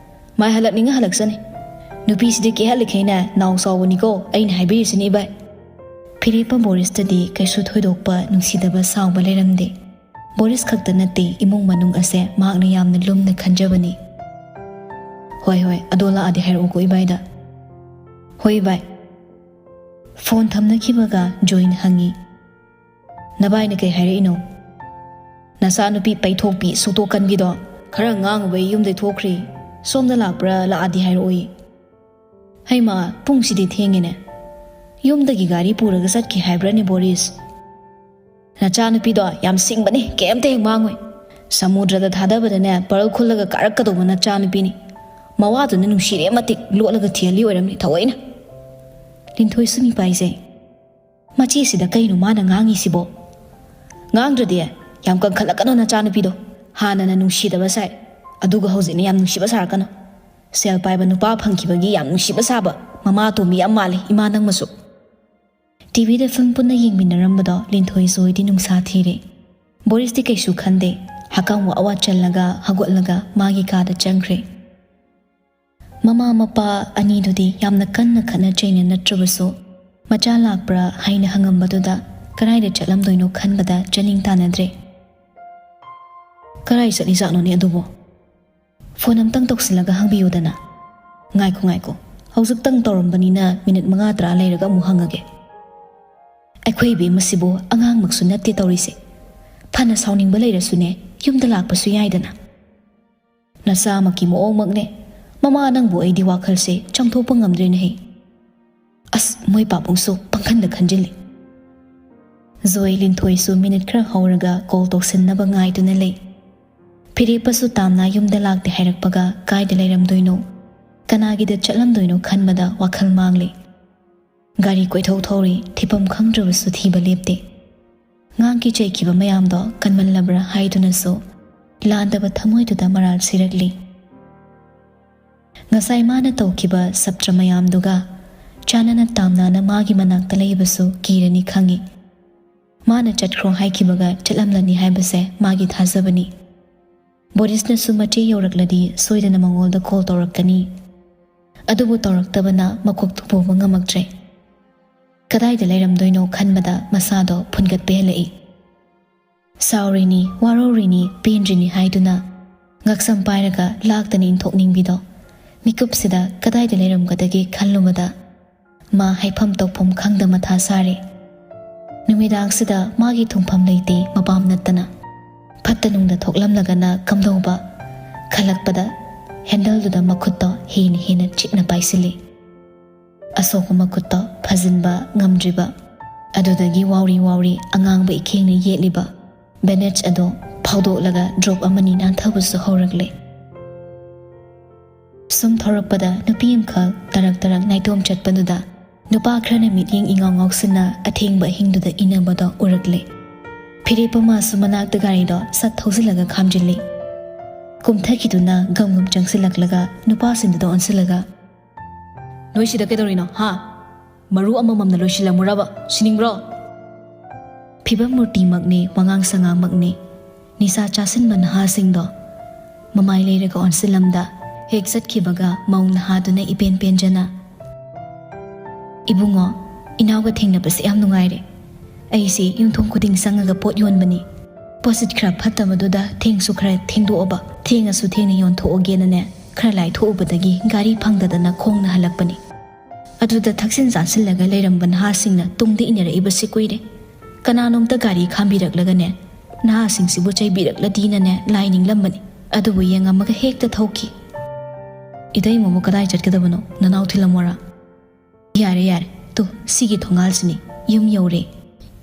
ꯃꯥꯏ ꯍꯜꯂꯛꯅꯤꯡꯉ ꯍꯜꯂꯛꯆꯅꯤ꯫ ꯅꯨꯄꯤꯁꯤꯗꯤ ꯀꯦꯍꯜꯂꯤꯈꯩꯅꯦ ꯅꯥꯎ ꯆꯥꯎꯕꯅꯤꯀꯣ ꯑꯩꯅ ꯍꯥꯏꯕꯤꯔꯤꯁꯤꯅꯤ ꯏꯕꯥꯏ꯫" ꯐꯤꯔꯦꯞꯄ ꯕꯣꯔꯤꯁꯇꯗꯤ ꯀꯩꯁꯨ ꯊꯣꯏꯗꯣꯛꯄ ꯅꯨꯡꯁꯤꯗꯕ ꯁꯥꯎꯕ ꯂꯩꯔꯝꯗꯦ꯫ ꯕꯣꯔꯤꯁ ꯈꯛꯇ ꯅꯠꯇꯦ, ꯏꯃꯨꯡ ꯃꯅꯨꯡ ꯑꯁꯦ ꯃꯍꯥꯛꯅ ꯌꯥꯝꯅ ꯂꯨꯝꯅ ꯈꯟꯖꯕꯅꯤ꯫ "ꯍꯣꯏ, ꯍꯣꯏ, ꯑꯗꯣ ꯂꯥꯛꯑꯗꯤ ꯍꯥꯏꯔꯛꯎꯀꯣ ꯏꯕꯥꯏꯗ꯫" "ꯍꯣꯏ ꯏꯕꯥꯏ꯫" ꯐꯣꯟ ꯊꯝꯅꯈꯤꯕꯒ ꯖꯣꯏꯅ ꯍꯪꯉꯤ, "ꯅꯕꯥꯏꯅ ꯀꯩ ꯍꯥꯏꯔꯛꯏꯅꯣ?" "ꯅꯆꯥꯅꯨꯄꯤ ꯄꯩꯊꯣꯛꯄꯤ ꯁꯨꯛꯇꯣꯛꯀꯟꯕꯤꯗꯣ ꯈꯔ ꯉꯥꯡꯉꯨꯕꯩ ꯌꯨꯝꯗꯩ ꯊꯣꯛꯈ꯭ꯔꯦ꯫ ꯁꯣꯝꯗ ꯂꯥꯛꯄ꯭ꯔꯥ, ꯂꯥꯛꯑꯗꯤ ꯍꯥꯏꯔꯛꯑꯣꯌꯦ꯫" "ꯍꯩꯃꯥ, ꯄꯨꯡꯁꯤꯗꯤ ꯊꯦꯡꯉꯦꯅꯦ꯫ ꯌꯨꯝꯗꯒꯤ ꯒꯥꯔꯤ ꯄꯨꯔꯒ ꯆꯠꯈꯤ ꯍꯥꯏꯕ꯭ꯔꯥꯅꯦ ꯕꯣꯔꯤꯁ?" "ꯅꯆꯥꯅꯨꯄꯤꯗꯣ ꯌꯥꯝ ꯁꯤꯡꯕꯅꯦ, ꯀꯩꯝꯇ ꯍꯦꯛ ꯃꯥꯡꯉꯣꯏ꯫ ꯁꯃꯨꯗ꯭ꯔꯗ ꯊꯥꯗꯕꯗꯅꯦ ꯄꯔꯜ ꯈꯨꯜꯂꯒ ꯀꯥꯔꯛꯀꯗꯧꯕ ꯅꯆꯥꯅꯨꯄꯤꯅꯤ꯫ ꯃꯋꯥꯗꯨꯅ ꯅꯨꯡꯁꯤꯔꯦ ꯃꯇꯤꯛ ꯂꯣꯠꯂꯒ ꯊꯤꯍꯜꯂꯤ ꯑꯣꯏꯔꯝꯅꯤ ꯊꯑꯣꯏꯅ꯫" ꯂꯤꯟꯊꯣꯏꯁꯨ ꯃꯤꯄꯥꯏꯖꯩ꯫ "ꯃꯆꯦꯁꯤꯗ ꯀꯩꯅꯣ ꯃꯥꯅ ꯉꯥꯡꯉꯤꯁꯤꯕꯣ?" "ꯉꯥꯡꯗ꯭ꯔꯗꯤ꯫ ꯌꯥꯝ ꯀꯟꯈꯠꯂꯛꯀꯅꯣ ꯅꯆꯥꯅꯨꯄꯤꯗꯣ꯫ ꯍꯥꯟꯅꯅ ꯅꯨꯡꯁꯤꯗꯕ ꯁꯥꯏ, ꯑꯗꯨꯒ ꯍꯧꯖꯤꯛꯅ ꯌꯥꯝ ꯅꯨꯡꯁꯤꯕ ꯁꯥꯔꯛꯀꯅꯣ꯫ ꯁꯦꯜ ꯄꯥꯏꯕ ꯅꯨꯄꯥ ꯐꯪꯈꯤꯕꯒꯤ ꯌꯥꯝ ꯅꯨꯡꯁꯤꯕ ꯁꯥꯕ꯫ ꯃꯃꯥ ꯑꯇꯣꯝꯕꯤ ꯌꯥꯝ ꯃꯥꯜꯂꯤ ꯏꯃꯥ ꯅꯪꯃꯁꯨ꯫" ꯇꯤꯚꯤꯗ ꯐꯤꯂꯝ ꯄꯨꯟꯅ ꯌꯦꯡꯃꯤꯟꯅꯔꯝꯕꯗꯣ ꯂꯤꯟꯊꯣꯏ ꯖꯣꯏꯗꯤ ꯅꯨꯡꯁꯥ ꯊꯤꯔꯦ꯫ ꯕꯣꯔꯤꯁꯇꯤ ꯀꯩꯁꯨ ꯈꯟꯗꯦ꯫ ꯍꯀꯥꯝ ꯋꯥ ꯋꯥ ꯆꯜꯂꯒ ꯍꯧꯒꯠꯂꯒ ꯃꯥꯒꯤ ꯀꯥꯗ ꯆꯪꯈ꯭ꯔꯦ꯫ ꯃꯃꯥ ꯃꯄꯥ ꯑꯅꯤꯗꯨꯗꯤ ꯌꯥꯝꯅ ꯀꯟꯅ ꯈꯠꯅ ꯆꯩꯅ ꯅꯠꯇ꯭ꯔꯕꯁꯨ, ꯃꯆꯥ ꯂꯥꯛꯄ꯭ꯔꯥ ꯍꯥꯏꯅ ꯍꯪꯉꯝꯕꯗꯨꯗ ꯀꯗꯥꯏꯗ ꯆꯠꯂꯝꯗꯣꯏꯅꯣ ꯈꯟꯕꯗ ꯆꯥꯅꯤꯡ ꯇꯥꯅꯗ꯭ꯔꯦ꯫ "ꯀꯗꯥꯏ ꯆꯠꯂꯤꯖꯥꯠꯅꯣꯅꯦ ꯑꯗꯨꯕꯣ? ꯐꯣꯟ ꯑꯝꯇꯪ ꯇꯧꯁꯤꯜꯂꯒ ꯍꯪꯕꯤꯌꯨꯗꯅ꯫" "ꯉꯥꯏꯈꯣ, ꯉꯥꯏꯈꯣ, ꯍꯧꯖꯤꯛꯇꯪ ꯇꯧꯔꯝꯕꯅꯤꯅ ꯃꯤꯅꯤꯠ ꯃꯉꯥ ꯇꯔꯥ ꯂꯩꯔꯒ ꯑꯃꯨꯛ ꯍꯪꯉꯒꯦ꯫ ꯑꯩꯈꯣꯏ ꯏꯕꯦꯝꯃꯁꯤꯕꯨ ꯑꯉꯥꯡꯃꯛꯁꯨ ꯅꯠꯇꯦ ꯇꯧꯔꯤꯁꯦ꯫ ꯐꯅ ꯁꯥꯎꯅꯤꯡꯕ ꯂꯩꯔꯁꯨꯅꯦ, ꯌꯨꯝꯗ ꯂꯥꯛꯄꯁꯨ ꯌꯥꯏꯗꯅ꯫ ꯅꯆꯥꯃꯛꯀꯤ ꯃꯑꯣꯡꯃꯛꯅꯦ꯫ ꯃꯃꯥ ꯅꯪꯕꯨ ꯑꯩꯗꯤ ꯋꯥꯈꯜꯁꯦ ꯆꯪꯊꯣꯛꯄ ꯉꯝꯗ꯭ꯔꯦꯅꯦꯍꯦ꯫ ꯑꯁ, ꯃꯣꯏ ꯄꯥꯕꯨꯡꯁꯨ ꯄꯪꯈꯟꯗ ꯈꯟꯖꯤꯜꯂꯤ꯫" ꯖꯣꯏ ꯂꯤꯟꯊꯣꯏꯁꯨ ꯃꯤꯅꯤꯠ ꯈꯔ ꯍꯧꯔꯒ ꯀꯣꯜ ꯇꯧꯁꯤꯟꯅꯕ ꯉꯥꯏꯗꯨꯅ ꯂꯩ꯫ ꯐꯤꯔꯦꯞꯄꯁꯨ ꯇꯥꯝꯅ ꯌꯨꯝꯗ ꯂꯥꯛꯇꯦ ꯍꯥꯏꯔꯛꯄꯒ ꯀꯥꯏꯗ ꯂꯩꯔꯝꯗꯣꯏꯅꯣ? ꯀꯅꯥꯒꯤꯗ ꯆꯠꯂꯝꯗꯣꯏꯅꯣ ꯈꯟꯕꯗ ꯋꯥꯈꯜ ꯃꯥꯡꯂꯤ꯫ ꯒꯥꯔꯤ ꯀꯣꯏꯊꯧ ꯊꯧꯔꯤ, ꯊꯤꯐꯝ ꯈꯪꯗ꯭ꯔꯕꯁꯨ ꯊꯤꯕ ꯂꯦꯞꯇꯦ꯫ ꯉꯥꯡꯈꯤ ꯆꯩꯈꯤꯕ ꯃꯌꯥꯝꯗꯣ ꯀꯟꯃꯜꯂꯕ꯭ꯔꯥ ꯍꯥꯏꯗꯨꯅꯁꯨ ꯂꯥꯟꯗꯕ ꯊꯃꯣꯏꯗꯨꯗ ꯃꯔꯥꯜ ꯁꯤꯔꯛꯂꯤ꯫ ꯉꯁꯥꯏ ꯃꯥꯅ ꯇꯧꯈꯤꯕ ꯁꯞꯇ꯭ꯔ ꯃꯌꯥꯝꯗꯨꯒ ꯆꯥꯟꯅꯅ ꯇꯥꯝꯅꯅ ꯃꯥꯒꯤ ꯃꯅꯥꯛꯇ ꯂꯩꯕꯁꯨ ꯀꯤꯔꯅꯤ ꯈꯪꯏ꯫ ꯃꯥꯅ ꯆꯠꯈ꯭ꯔꯣ ꯍꯥꯏꯈꯤꯕꯒ ꯆꯠꯂꯝꯂꯅꯤ ꯍꯥꯏꯕꯁꯦ ꯃꯥꯒꯤ ꯊꯥꯖꯕꯅꯤ꯫ ꯕꯣꯔꯤꯁꯅꯁꯨ ꯃꯆꯦ ꯌꯧꯔꯛꯂꯗꯤ ꯁꯣꯏꯗꯅ ꯃꯉꯣꯟꯗ ꯀꯣꯜ ꯇꯧꯔꯛꯀꯅꯤ꯫ ꯑꯗꯨꯕꯨ ꯇꯧꯔꯛꯇꯕꯅ ꯃꯀꯣꯛꯇꯨ ꯄꯨꯕ ꯉꯝꯃꯛꯇ꯭ꯔꯦ꯫ ꯀꯗꯥꯏꯗ ꯂꯩꯔꯝꯗꯣꯏꯅꯣ ꯈꯟꯕꯗ ꯃꯁꯥꯗꯣ ꯐꯨꯟꯒꯠꯄ ꯍꯦꯜꯂꯛꯏ꯫ ꯁꯥꯎꯔꯤꯅꯤ, ꯋꯥꯔꯧꯔꯤꯅꯤ, ꯄꯦꯟꯗ꯭ꯔꯤꯅꯤ ꯍꯥꯏꯗꯨꯅ ꯉꯛꯁꯝ ꯄꯥꯏꯔꯒ ꯂꯥꯛꯇꯅ ꯏꯟꯊꯣꯛꯅꯤꯡꯕꯤꯗꯣ ꯃꯤꯀꯨꯞꯁꯤꯗ ꯀꯗꯥꯏꯗ ꯂꯩꯔꯝꯒꯗꯒꯦ ꯈꯜꯂꯨꯕꯗ ꯃꯥ ꯍꯥꯏꯐꯝ ꯇꯧꯐꯝ ꯈꯪꯗ ꯃꯊꯥ ꯁꯥꯔꯦ꯫ ꯅꯨꯃꯤꯗꯥꯡꯁꯤꯗ ꯃꯥꯒꯤ ꯊꯨꯡꯐꯝ ꯂꯩꯇꯦ ꯃꯄꯥꯝ ꯅꯠꯇꯅ꯫ ꯐꯠꯇ ꯅꯨꯡꯗ ꯊꯣꯛꯂꯝꯂꯒꯅ ꯀꯝꯗꯧꯕ ꯈꯜꯂꯛꯄꯗ ꯍꯦꯟꯗꯜꯗꯨꯗ ꯃꯈꯨꯠꯇꯣ ꯍꯦꯟꯅ ꯍꯦꯟꯅ ꯆꯤꯛꯅ ꯄꯥꯏꯁꯤꯜꯂꯤ꯫ ꯑꯁꯣꯛꯄ ꯃꯈꯨꯠꯇꯣ ꯐꯖꯤꯟꯕ ꯉꯝꯗ꯭ꯔꯤꯕ꯫ ꯑꯗꯨꯗꯒꯤ ꯋꯥꯎꯔꯤ ꯋꯥꯎꯔꯤ ꯑꯉꯥꯡꯕ ꯏꯈꯦꯡꯅ ꯌꯦꯠꯂꯤꯕ ꯕꯦꯟꯗꯦꯖ ꯑꯗꯣ ꯐꯥꯎꯗꯣꯛꯂꯒ ꯗ꯭ꯔꯣꯞ ꯑꯃꯅꯤ ꯅꯥꯟꯊꯕꯁꯨ ꯍꯧꯔꯛꯂꯦ꯫ ꯁꯨꯝ ꯊꯧꯔꯛꯄꯗ ꯅꯨꯄꯤ ꯑꯃꯈꯛ ꯇꯔꯛ ꯇꯔꯛ ꯅꯥꯏꯇꯣꯝ ꯆꯠꯄꯗꯨꯗ ꯅꯨꯄꯥ ꯈꯔꯅ ꯃꯤꯠꯌꯦꯡ ꯏꯉꯥꯎ ꯉꯥꯎꯁꯤꯟꯅ ꯑꯊꯦꯡꯕ ꯑꯍꯤꯡꯗꯨꯗ ꯏꯟꯅꯕꯗꯣ ꯎꯔꯛꯂꯦ꯫ ꯐꯤꯔꯦꯞꯄ ꯃꯥꯁꯨ ꯃꯅꯥꯛꯇ ꯒꯥꯔꯤꯗꯣ ꯁꯠ ꯊꯧꯖꯤꯜꯂꯒ ꯈꯥꯝꯖꯤꯜꯂꯤ꯫ ꯀꯨꯝꯊꯈꯤꯗꯨꯅ ꯒꯝ ꯒꯝ ꯆꯪꯁꯤꯜꯂꯛꯂꯒ ꯅꯨꯄꯥꯁꯤꯡꯗꯨꯗ ꯑꯣꯟꯁꯤꯜꯂꯒ, "ꯅꯣꯏ ꯁꯤꯗ ꯀꯩꯗꯧꯔꯤꯅꯣ, ꯍꯥ? ꯃꯔꯨ ꯑꯃꯃꯝꯅ ꯂꯣꯏꯁꯤꯜꯂꯝꯃꯨꯔꯕ? ꯁꯤꯅꯤꯡꯕ꯭ꯔꯣ?" ꯐꯤꯕꯝ ꯃꯨꯔꯇꯤꯃꯛꯅꯤ, ꯋꯥꯉꯥꯡ ꯁꯉꯥꯡꯃꯛꯅꯤ꯫ ꯅꯤꯁꯥ ꯆꯥꯁꯤꯟꯕ ꯅꯍꯥꯁꯤꯡꯗꯣ ꯃꯃꯥꯏ ꯂꯩꯔꯒ ꯑꯣꯟꯁꯤꯜꯂꯝꯗ ꯍꯦꯛ ꯆꯠꯈꯤꯕꯒ ꯃꯧ ꯅꯍꯥꯗꯨꯅ ꯏꯄꯦꯟ ꯄꯦꯟꯖꯅ, "ꯏꯕꯨꯡꯉꯣ, ꯏꯅꯥꯎꯒ ꯊꯦꯡꯅꯕꯁꯦ ꯌꯥꯝ ꯅꯨꯡꯉꯥꯏꯔꯦ꯫ ꯑꯩꯁꯦ ꯌꯨꯝꯊꯣꯡ ꯈꯨꯗꯤꯡ ꯆꯪꯉꯒ ꯄꯣꯠ ꯌꯣꯟꯕꯅꯤ꯫ ꯄꯣꯠꯁꯤꯠ ꯈꯔ ꯐꯠꯇꯕꯗꯨꯗ ꯊꯦꯡꯁꯨ ꯈꯔ ꯊꯦꯡꯗꯣꯛꯑꯕ, ꯊꯦꯡꯉꯁꯨ ꯊꯦꯡꯅ ꯌꯣꯟꯊꯣꯛꯑꯒꯦꯅꯅꯦ ꯈꯔ ꯂꯥꯏꯊꯣꯛꯎꯕꯗꯒꯤ ꯒꯥꯔꯤ ꯐꯪꯗꯗꯅ ꯈꯣꯡꯅ ꯍꯜꯂꯛꯄꯅꯤ꯫ ꯑꯗꯨꯗ ꯊꯛꯆꯤꯟ ꯆꯥꯁꯤꯜꯂꯒ ꯂꯩꯔꯝꯕ ꯅꯍꯥꯁꯤꯡꯅ ꯇꯨꯡꯗ ꯏꯟꯅꯔꯛꯏꯕꯁꯤ ꯀꯨꯏꯔꯦ꯫ ꯀꯅꯥꯅꯣꯝꯇ ꯒꯥꯔꯤ ꯈꯥꯝꯕꯤꯔꯛꯂꯒꯅꯦ, ꯅꯍꯥꯁꯤꯡꯁꯤꯕꯨ ꯆꯩꯕꯤꯔꯛꯂꯗꯤꯅꯅꯦ ꯂꯥꯏ ꯅꯤꯡꯂꯝꯕꯅꯤ꯫ ꯑꯗꯨꯕꯨ ꯌꯦꯡꯉꯝꯃꯒ ꯍꯦꯛꯇ ꯊꯧꯈꯤ꯫ "ꯏꯇꯩꯃꯕꯨ ꯀꯗꯥꯏ ꯆꯠꯀꯗꯕꯅꯣ? ꯅꯅꯥꯎ ꯊꯤꯜꯂꯝꯃꯣꯔꯥ?" "ꯌꯥꯔꯦ, ꯌꯥꯔꯦ, ꯇꯨ, ꯁꯤꯒꯤ ꯊꯣꯡꯒꯥꯜꯁꯤꯅꯤ, ꯌꯨꯝ ꯌꯧꯔꯦ꯫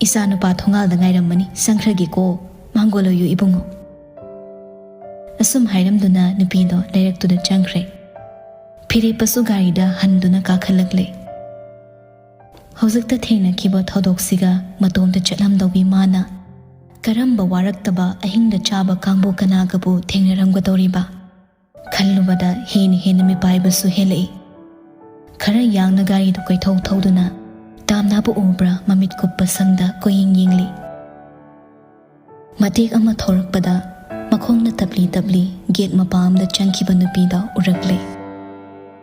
ꯏꯆꯥ ꯅꯨꯄꯥ ꯊꯣꯡꯒꯥꯜꯗ ꯉꯥꯏꯔꯝꯃꯅꯤ, ꯆꯪꯈ꯭ꯔꯒꯦꯀꯣ, ꯃꯥꯡꯒꯣꯜ ꯑꯣꯏꯌꯨ ꯏꯕꯨꯡꯉꯣ"꯫ ꯑꯁꯨꯝ ꯍꯥꯏꯔꯝꯗꯨꯅ ꯅꯨꯄꯤꯗꯣ ꯂꯩꯔꯛꯇꯨꯗ ꯆꯪꯈ꯭ꯔꯦ꯫ ꯐꯤꯔꯦꯞꯄꯁꯨ ꯒꯥꯔꯤꯗ ꯍꯟꯗꯨꯅ ꯀꯥꯈꯠꯂꯛꯂꯦ꯫ ꯍꯧꯖꯤꯛꯇ ꯊꯦꯡꯅꯈꯤꯕ ꯊꯧꯗꯣꯛꯁꯤꯒ ꯃꯇꯣꯝꯇ ꯆꯠꯂꯝꯗꯧꯒꯤ ꯃꯥꯅ ꯀꯔꯝꯕ ꯋꯥꯔꯛꯇꯕ ꯑꯍꯤꯡꯗ ꯆꯥꯕ ꯀꯥꯡꯕꯨ ꯀꯅꯥꯒꯕꯨ ꯊꯦꯡꯅꯔꯝꯒꯗꯧꯔꯤꯕ? ꯈꯜꯂꯨꯕꯗ ꯍꯦꯟꯅ ꯍꯦꯟꯅ ꯃꯤꯄꯥꯏꯕꯁꯨ ꯍꯦꯜꯂꯛꯏ꯫ ꯈꯔ ꯌꯥꯡꯅ ꯒꯥꯔꯤꯗꯨ ꯀꯣꯏꯊꯧ ꯊꯧꯗꯨꯅ ꯇꯥꯝꯅꯥꯕꯨ ꯎꯕ꯭ꯔꯥ ꯃꯃꯤꯠ ꯀꯨꯞꯄ ꯁꯪꯗ ꯀꯣꯏꯌꯦꯡ ꯌꯦꯡꯂꯤ꯫ ꯃꯇꯦꯛ ꯑꯃ ꯊꯧꯔꯛꯄꯗ ꯃꯈꯣꯡꯅ ꯇꯞꯂꯤ ꯇꯞꯂꯤ ꯒꯦꯠ ꯃꯄꯥ ꯑꯃꯗ ꯆꯪꯈꯤꯕ ꯅꯨꯄꯤꯗꯣ ꯎꯔꯛꯂꯦ꯫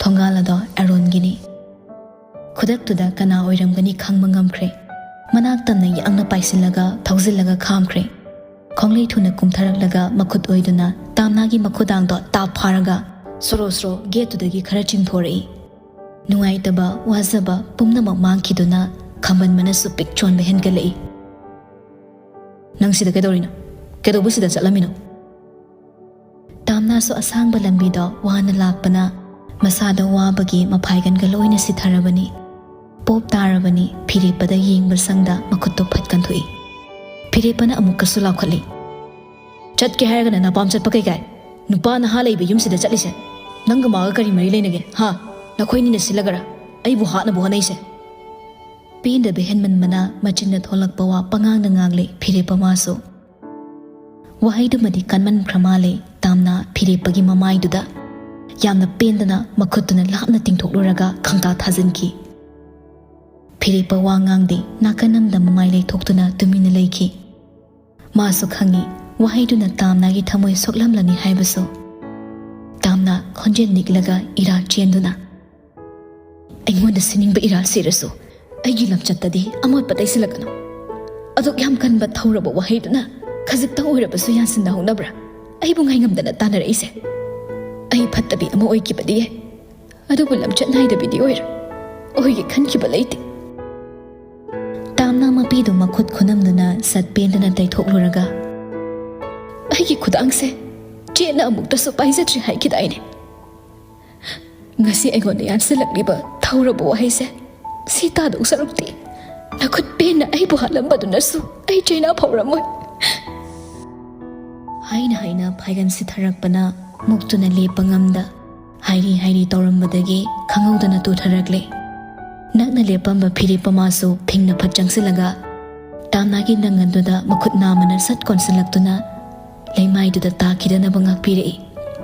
ꯊꯣꯡꯒꯥꯜ ꯑꯗꯣ ꯑꯦꯔꯣꯟꯒꯤꯅꯤ꯫ ꯈꯨꯗꯛꯇꯨꯗ ꯀꯅꯥ ꯑꯣꯏꯔꯝꯒꯅꯤ ꯈꯪꯕ ꯉꯝꯈ꯭ꯔꯦ꯫ ꯃꯅꯥꯛ ꯇꯝꯅ ꯌꯥꯡꯅ ꯄꯥꯏꯁꯤꯜꯂꯒ ꯊꯧꯖꯤꯜꯂꯒ ꯈꯥꯝꯈ꯭ꯔꯦ꯫ ꯈꯣꯡꯂꯩ ꯊꯨꯅ ꯀꯨꯝꯊꯔꯛꯂꯒ ꯃꯈꯨꯠ ꯑꯣꯏꯗꯨꯅ ꯇꯥꯝꯅꯥꯒꯤ ꯃꯈꯨꯗꯥꯡꯗꯣ ꯇꯥꯞ ꯐꯥꯔꯒ ꯁꯣꯔꯣ ꯁꯣꯔꯣ ꯒꯦꯠꯇꯨꯗꯒꯤ ꯈꯔ ꯆꯤꯡꯊꯣꯔꯛꯏ꯫ ꯅꯨꯡꯉꯥꯏꯇꯕ, ꯋꯥꯖꯕ ꯄꯨꯝꯅꯃꯛ ꯃꯥꯡꯈꯤꯗꯨꯅ ꯈꯝꯕꯟꯕꯅꯁꯨ ꯄꯤꯛ ꯆꯣꯟꯕ ꯍꯦꯟꯒꯠꯂꯛꯏ꯫ "ꯅꯪ ꯁꯤꯗ ꯀꯩꯗꯧꯔꯤꯅꯣ? ꯀꯩꯗꯧꯕ ꯁꯤꯗ ꯆꯠꯂꯝꯃꯤꯅꯣ?" ꯇꯥꯝꯅꯥꯁꯨ ꯑꯁꯥꯡꯕ ꯂꯝꯕꯤꯗꯣ ꯋꯥꯅ ꯂꯥꯛꯄꯅ ꯃꯁꯥꯗ ꯋꯥꯕꯒꯤ ꯃꯐꯥꯏꯒꯟꯒ ꯂꯣꯏꯅ ꯁꯤꯊꯔꯕꯅꯤ꯫ ꯄꯣꯞ ꯇꯥꯔꯕꯅꯤ꯫ ꯐꯤꯔꯦꯞꯄꯗ ꯌꯦꯡꯕ ꯁꯪꯗ ꯃꯈꯨꯠꯇꯣ ꯐꯠ ꯀꯟꯊꯣꯛꯏ꯫ ꯐꯤꯔꯦꯞꯄꯅ ꯑꯃꯨꯛꯀꯁꯨ ꯂꯥꯎꯈꯠꯂꯤ꯫ "ꯆꯠꯀꯦ ꯍꯥꯏꯔꯒꯅ ꯅꯄꯥꯝ ꯆꯠꯄ ꯀꯩꯀꯥꯏ? ꯅꯨꯄꯥ ꯅꯍꯥ ꯂꯩꯕ ꯌꯨꯝꯁꯤꯗ ꯆꯠꯂꯤꯁꯦ? ꯅꯪꯒ ꯃꯥꯒ ꯀꯔꯤ ꯃꯔꯤ ꯂꯩꯅꯒꯦ, ꯍꯥ? ꯅꯈꯣꯏꯅꯤꯅ ꯁꯤꯜꯂꯒꯔ ꯑꯩꯕꯨ ꯍꯥꯠꯅꯕ ꯍꯣꯠꯅꯩꯁꯦ?" ꯄꯦꯟꯗꯕ ꯍꯦꯟꯃꯟꯕꯅ ꯃꯆꯤꯟꯅ ꯊꯣꯛꯂꯛꯄ ꯋꯥ ꯄꯉꯥꯡꯗ ꯉꯥꯡꯂꯦ ꯐꯤꯔꯦꯞꯄ ꯃꯥꯁꯨ꯫ ꯋꯥꯍꯩꯗꯨꯃꯗꯤ ꯀꯟꯃꯟꯈ꯭ꯔ ꯃꯥꯜꯂꯦ ꯇꯥꯝꯅ ꯐꯤꯔꯦꯞꯄꯒꯤ ꯃꯃꯥꯏꯗꯨꯗ꯫ ꯌꯥꯝꯅ ꯄꯦꯟꯗꯅ ꯃꯈꯨꯠꯇꯨꯅ ꯂꯥꯞꯅ ꯇꯤꯡꯊꯣꯛꯂꯨꯔꯒ ꯈꯪꯇꯥ ꯊꯥꯖꯤꯟꯈꯤ꯫ ꯐꯤꯔꯦꯞꯄ ꯋꯥ ꯉꯥꯡꯗꯦ, ꯅꯥꯀꯟ ꯑꯃꯗ ꯃꯃꯥꯏ ꯂꯩꯊꯣꯛꯇꯨꯅ ꯇꯨꯃꯤꯟꯅ ꯂꯩꯈꯤ꯫ ꯃꯥꯁꯨ ꯈꯪꯏ, ꯋꯥꯍꯩꯗꯨꯅ ꯇꯥꯝꯅꯥꯒꯤ ꯊꯃꯣꯏ ꯁꯣꯛꯂꯝꯂꯅꯤ ꯍꯥꯏꯕꯁꯨ꯫ ꯇꯥꯝꯅꯥ ꯈꯣꯟꯖꯦꯜ ꯅꯤꯛꯂꯒ ꯏꯔꯥ ꯆꯦꯟꯗꯨꯅ, "ꯑꯩꯉꯣꯟꯗ ꯁꯤꯅꯤꯡꯕ ꯏꯔꯥ ꯁꯤꯔꯁꯨ, ꯑꯩꯒꯤ ꯂꯝꯆꯠꯇꯗꯤ ꯑꯃꯣꯠꯄ ꯇꯩꯁꯤꯜꯂꯛꯀꯅꯨ꯫ ꯑꯗꯨꯛ ꯌꯥꯝ ꯀꯟꯕ ꯊꯧꯔꯕ ꯋꯥꯍꯩꯗꯨꯅ ꯈꯖꯤꯛꯇꯪ ꯑꯣꯏꯔꯕꯁꯨ ꯌꯥꯟꯁꯤꯟꯅꯍꯧꯅꯕ꯭ꯔꯥ ꯑꯩꯕꯨ ꯉꯥꯏꯉꯝꯗꯅ ꯇꯥꯟꯅꯔꯛꯏꯁꯦ?" ꯑꯩ ꯐꯠꯇꯕꯤ ꯑꯃ ꯑꯣꯏꯈꯤꯕꯗꯤ ꯌꯥꯏ, ꯑꯗꯨꯕꯨ ꯂꯝꯆꯠ ꯅꯥꯏꯗꯕꯤꯗꯤ ꯑꯣꯏꯔꯣꯏ꯫ ꯑꯣꯏꯒꯦ ꯈꯟꯈꯤꯕ ꯂꯩꯇꯦ꯫ ꯇꯥꯝꯅ ꯃꯄꯤꯗꯨ ꯃꯈꯨꯠ ꯈꯨꯅꯝꯗꯨꯅ ꯁꯠ ꯄꯦꯟꯗꯅ ꯇꯩꯊꯣꯛꯂꯨꯔꯒ, "ꯑꯩꯒꯤ ꯈꯨꯗꯥꯡꯁꯦ ꯆꯦꯠꯅ ꯑꯃꯨꯛꯇꯁꯨ ꯄꯥꯏꯖꯗ꯭ꯔꯤ ꯍꯥꯏꯈꯤꯗꯥꯏꯅꯦ? ꯉꯁꯤ ꯑꯩꯉꯣꯟꯗ ꯌꯥꯟꯁꯤꯜꯂꯛꯂꯤꯕ ꯊꯧꯔꯕ ꯋꯥꯍꯩꯁꯦ ꯁꯤ ꯇꯥꯗꯧ ꯁꯔꯨꯛꯇꯤ ꯅꯈꯨꯠ ꯄꯦꯟꯅ ꯑꯩꯕꯨ ꯍꯥꯠꯂꯝꯕꯗꯨꯅꯁꯨ ꯑꯩ ꯆꯩꯅꯥ ꯐꯧꯔꯝꯃꯣꯏ"꯫ ꯍꯥꯏꯅ ꯍꯥꯏꯅ ꯐꯥꯏꯒꯟ ꯁꯤꯊꯔꯛꯄꯅ ꯃꯨꯛꯇꯨꯅ ꯂꯦꯞꯄ ꯉꯝꯗ ꯍꯥꯏꯔꯤ ꯍꯥꯏꯔꯤ ꯇꯧꯔꯝꯕꯗꯒꯤ ꯈꯪꯍꯧꯗꯅ ꯇꯨꯊꯔꯛꯂꯦ꯫ ꯅꯛꯅ ꯂꯦꯞꯄꯝꯕ ꯐꯤꯔꯦꯞ ꯑꯃꯁꯨ ꯐꯤꯡꯅ ꯐꯠ ꯆꯪꯁꯤꯜꯂꯒ ꯇꯥꯝꯅꯥꯒꯤ ꯅꯪꯒꯟꯗꯨꯗ ꯃꯈꯨꯠ ꯅꯥꯝꯃꯅ ꯁꯠ ꯀꯣꯟꯁꯤꯜꯂꯛꯇꯨꯅ ꯂꯩꯃꯥꯏꯗꯨꯗ ꯇꯥꯈꯤꯗꯅꯕ ꯉꯥꯛꯄꯤꯔꯛꯏ꯫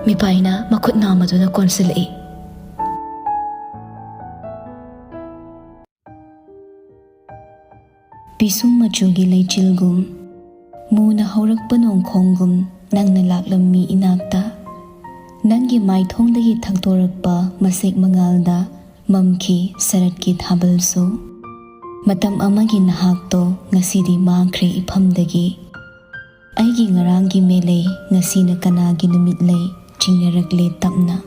ꯃꯤꯄꯥꯏꯅ ꯃꯈꯨꯠ ꯅꯥꯝꯃꯗꯨꯅ ꯀꯣꯟꯁꯤꯜꯂꯛꯏ꯫ ꯄꯤꯁꯨꯝ ꯃꯆꯨꯒꯤ ꯂꯩꯆꯤꯜꯒꯨꯝ, ꯃꯨꯅ ꯍꯧꯔꯛꯄ ꯅꯣꯡꯈꯣꯡꯒꯨꯝ, ꯅꯪꯅ ꯂꯥꯛꯂꯝꯃꯤ ꯏꯅꯥꯛꯇ꯫ ꯅꯪꯒꯤ ꯃꯥꯏꯊꯣꯡꯗꯒꯤ ꯊꯛꯇꯣꯔꯛꯄ ꯃꯁꯦꯛ ꯃꯉꯥꯜꯗ ꯃꯝꯈꯤ ꯁꯔꯠꯀꯤ ꯊꯥꯕꯜꯁꯨ꯫ ꯃꯇꯝ ꯑꯃꯒꯤ ꯅꯍꯥꯛꯇꯣ ꯉꯁꯤꯗꯤ ꯃꯥꯡꯈ꯭ꯔꯦ ꯏꯐꯝꯗꯒꯤ꯫ ꯑꯩꯒꯤ ꯉꯔꯥꯡꯒꯤ ꯃꯦꯂꯩ ꯉꯁꯤꯅ ꯀꯅꯥꯒꯤ ꯅꯨꯃꯤꯠ ꯂꯩ ꯆꯤꯡꯅꯔꯛꯂꯦ ꯇꯞꯅ꯫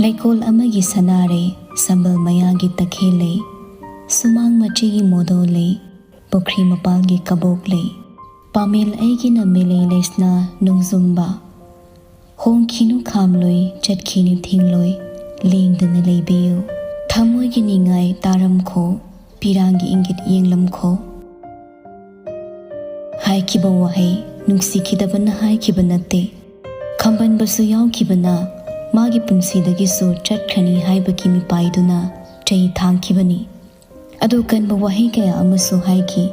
ꯂꯩꯀꯣꯜ ꯑꯃꯒꯤ ꯁꯅꯥꯔꯩ, ꯁꯝꯕꯜ ꯃꯌꯥꯒꯤ ꯇꯈꯦꯜ ꯂꯩ, ꯁꯨꯃꯥꯡ ꯃꯆꯤꯒꯤ ꯃꯣꯗꯣ ꯂꯩ, ꯄꯨꯈ꯭ꯔꯤ ꯃꯄꯥꯜꯒꯤ ꯀꯕꯣꯛ ꯂꯩ꯫ ꯄꯥꯃꯦꯜ ꯑꯩꯒꯤꯅ ꯃꯦꯂꯩ ꯂꯩꯁꯅꯥ ꯅꯣꯡꯖꯨꯝꯕ꯫ ꯍꯣꯡꯈꯤꯅꯨ ꯈꯥꯝꯂꯣꯏ, ꯆꯠꯈꯤꯅꯨ ꯊꯤꯡꯂꯣꯏ, ꯂꯦꯡꯗꯅ ꯂꯩꯕꯤꯌꯨ꯫ ꯊꯃꯣꯏꯒꯤ ꯅꯤꯡꯉꯥꯏ ꯇꯥꯔꯝꯈꯣ, ꯄꯤꯔꯥꯡꯒꯤ ꯏꯪꯒꯤꯠ ꯌꯦꯡꯂꯝꯈꯣ꯫ ꯍꯥꯏꯈꯤꯕ ꯋꯥꯍꯩ ꯅꯨꯡꯁꯤꯈꯤꯗꯕꯅ ꯍꯥꯏꯈꯤꯕ ꯅꯠꯇꯦ꯫ ꯈꯝꯕꯟꯕꯁꯨ ꯌꯥꯎꯈꯤꯕꯅ ꯃꯥꯒꯤ ꯄꯨꯟꯁꯤꯗꯒꯤꯁꯨ ꯆꯠꯈ꯭ꯔꯅꯤ ꯍꯥꯏꯕꯒꯤ ꯃꯤꯄꯥꯏꯗꯨꯅ ꯆꯩ ꯊꯥꯡꯈꯤꯕꯅꯤ꯫ ꯑꯗꯨ ꯀꯟꯕ ꯋꯥꯍꯩ ꯀꯌꯥ ꯑꯃꯁꯨ ꯍꯥꯏꯈꯤ꯫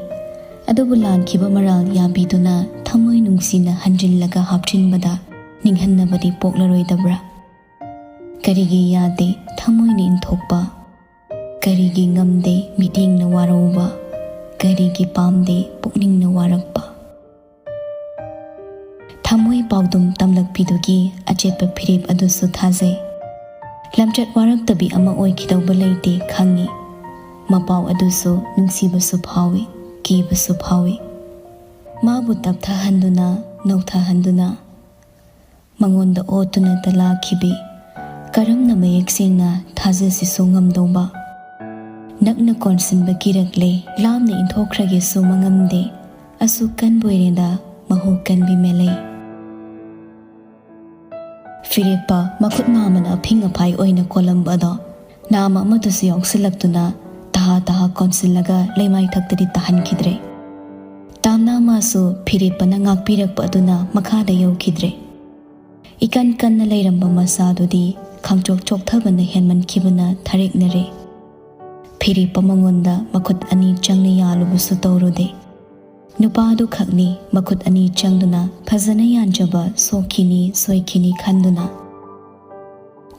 ꯑꯗꯨꯕꯨ ꯂꯥꯟꯈꯤꯕ ꯃꯔꯥꯜ ꯌꯥꯕꯤꯗꯨꯅ ꯊꯃꯣꯏ ꯅꯨꯡꯁꯤꯅ ꯍꯟꯖꯤꯜꯂꯒ ꯍꯥꯞꯆꯤꯟꯕꯗ ꯅꯤꯡꯍꯟꯅꯕꯗꯤ ꯄꯣꯛꯂꯔꯣꯏꯗꯕ꯭ꯔꯥ? ꯀꯔꯤꯒꯤ ꯌꯥꯗꯦ ꯊꯃꯣꯏꯅ ꯏꯟꯊꯣꯛꯄ? ꯀꯔꯤꯒꯤ ꯉꯝꯗꯦ ꯃꯤꯠꯌꯦꯡꯅ ꯋꯥꯔꯧꯕ? ꯀꯔꯤꯒꯤ ꯄꯥꯝꯗꯦ ꯄꯨꯛꯅꯤꯡꯅ ꯋꯥꯔꯛꯄ? ꯊꯃꯣꯏ ꯄꯥꯎꯗꯝ ꯇꯝꯂꯛꯄꯤꯗꯨꯒꯤ ꯑꯆꯦꯠꯄ ꯐꯤꯔꯦꯞ ꯑꯗꯨꯁꯨ ꯊꯥꯖꯩ꯫ ꯂꯝꯆꯠ ꯋꯥꯔꯛꯇꯕꯤ ꯑꯃ ꯑꯣꯏꯈꯤꯗꯧꯕ ꯂꯩꯇꯦ ꯈꯪꯏ꯫ ꯃꯄꯥꯎ ꯑꯗꯨꯁꯨ ꯅꯨꯡꯁꯤꯕꯁꯨ ꯐꯥꯎꯏ, ꯀꯤꯕꯁꯨ ꯐꯥꯎꯏ꯫ ꯃꯥꯕꯨ ꯇꯞꯊꯍꯟꯗꯨꯅ, ꯅꯧꯊꯍꯟꯗꯨꯅ, ꯃꯉꯣꯟꯗ ꯑꯣꯠꯇꯨꯅꯇ ꯂꯥꯛꯈꯤꯕꯤ꯫ ꯀꯔꯝꯅ ꯃꯌꯦꯛ ꯁꯦꯡꯅ ꯊꯥꯖꯁꯤꯁꯨ ꯉꯝꯗꯧꯕ? ꯅꯛꯅ ꯀꯣꯟꯁꯤꯟꯕ ꯀꯤꯔꯛꯂꯦ, ꯂꯥꯞꯅ ꯏꯟꯊꯣꯛꯈ꯭ꯔꯒꯦꯁꯨ ꯃꯉꯝꯗꯦ꯫ ꯑꯁꯨꯛ ꯀꯟꯕꯣꯏꯔꯦꯗ, ꯃꯍꯨ ꯀꯟꯕꯤ ꯃꯦꯂꯩ꯫ ꯐꯤꯔꯦꯞꯄ ꯃꯈꯨꯠ ꯅꯥꯝꯃꯅ ꯑꯐꯤꯡ ꯑꯐꯥꯏ ꯑꯣꯏꯅ ꯀꯣꯜꯂꯝꯕ ꯑꯗꯣ ꯅꯥꯝꯃ ꯑꯃꯗꯨꯁꯨ ꯌꯥꯎꯁꯤꯜꯂꯛꯇꯨꯅ ꯇꯍꯥ ꯇꯍꯥ ꯀꯣꯟꯁꯤꯜꯂꯒ ꯂꯩꯃꯥꯏꯊꯛꯇꯗꯤ ꯇꯥꯍꯟꯈꯤꯗ꯭ꯔꯦ꯫ ꯇꯥꯝꯅꯥ ꯃꯥꯁꯨ ꯐꯤꯔꯦꯞꯄꯅ ꯉꯥꯛꯄꯤꯔꯛꯄ ꯑꯗꯨꯅ ꯃꯈꯥꯗ ꯌꯧꯈꯤꯗ꯭ꯔꯦ꯫ ꯏꯀꯟ ꯀꯟꯅ ꯂꯩꯔꯝꯕ ꯃꯁꯥꯗꯨꯗꯤ ꯈꯥꯡꯆꯣꯛ ꯆꯣꯛꯊꯕꯅ ꯍꯦꯟꯃꯟꯈꯤꯕꯅ ꯊꯔꯦꯛꯅꯔꯦ꯫ ꯐꯤꯔꯦꯞꯄ ꯃꯉꯣꯟꯗ ꯃꯈꯨꯠ ꯑꯅꯤ ꯆꯪꯅ ꯌꯥꯜꯂꯨꯕꯁꯨ ꯇꯧꯔꯨꯗꯦ꯫ ꯅꯨꯄꯥꯗꯨ ꯈꯛꯅꯤ ꯃꯈꯨꯠ ꯑꯅꯤ ꯆꯪꯗꯨꯅ ꯐꯖꯅ ꯌꯥꯟꯖꯕ ꯁꯣꯛꯈꯤꯅꯤ ꯁꯣꯏꯈꯤꯅꯤ ꯈꯟꯗꯨꯅ꯫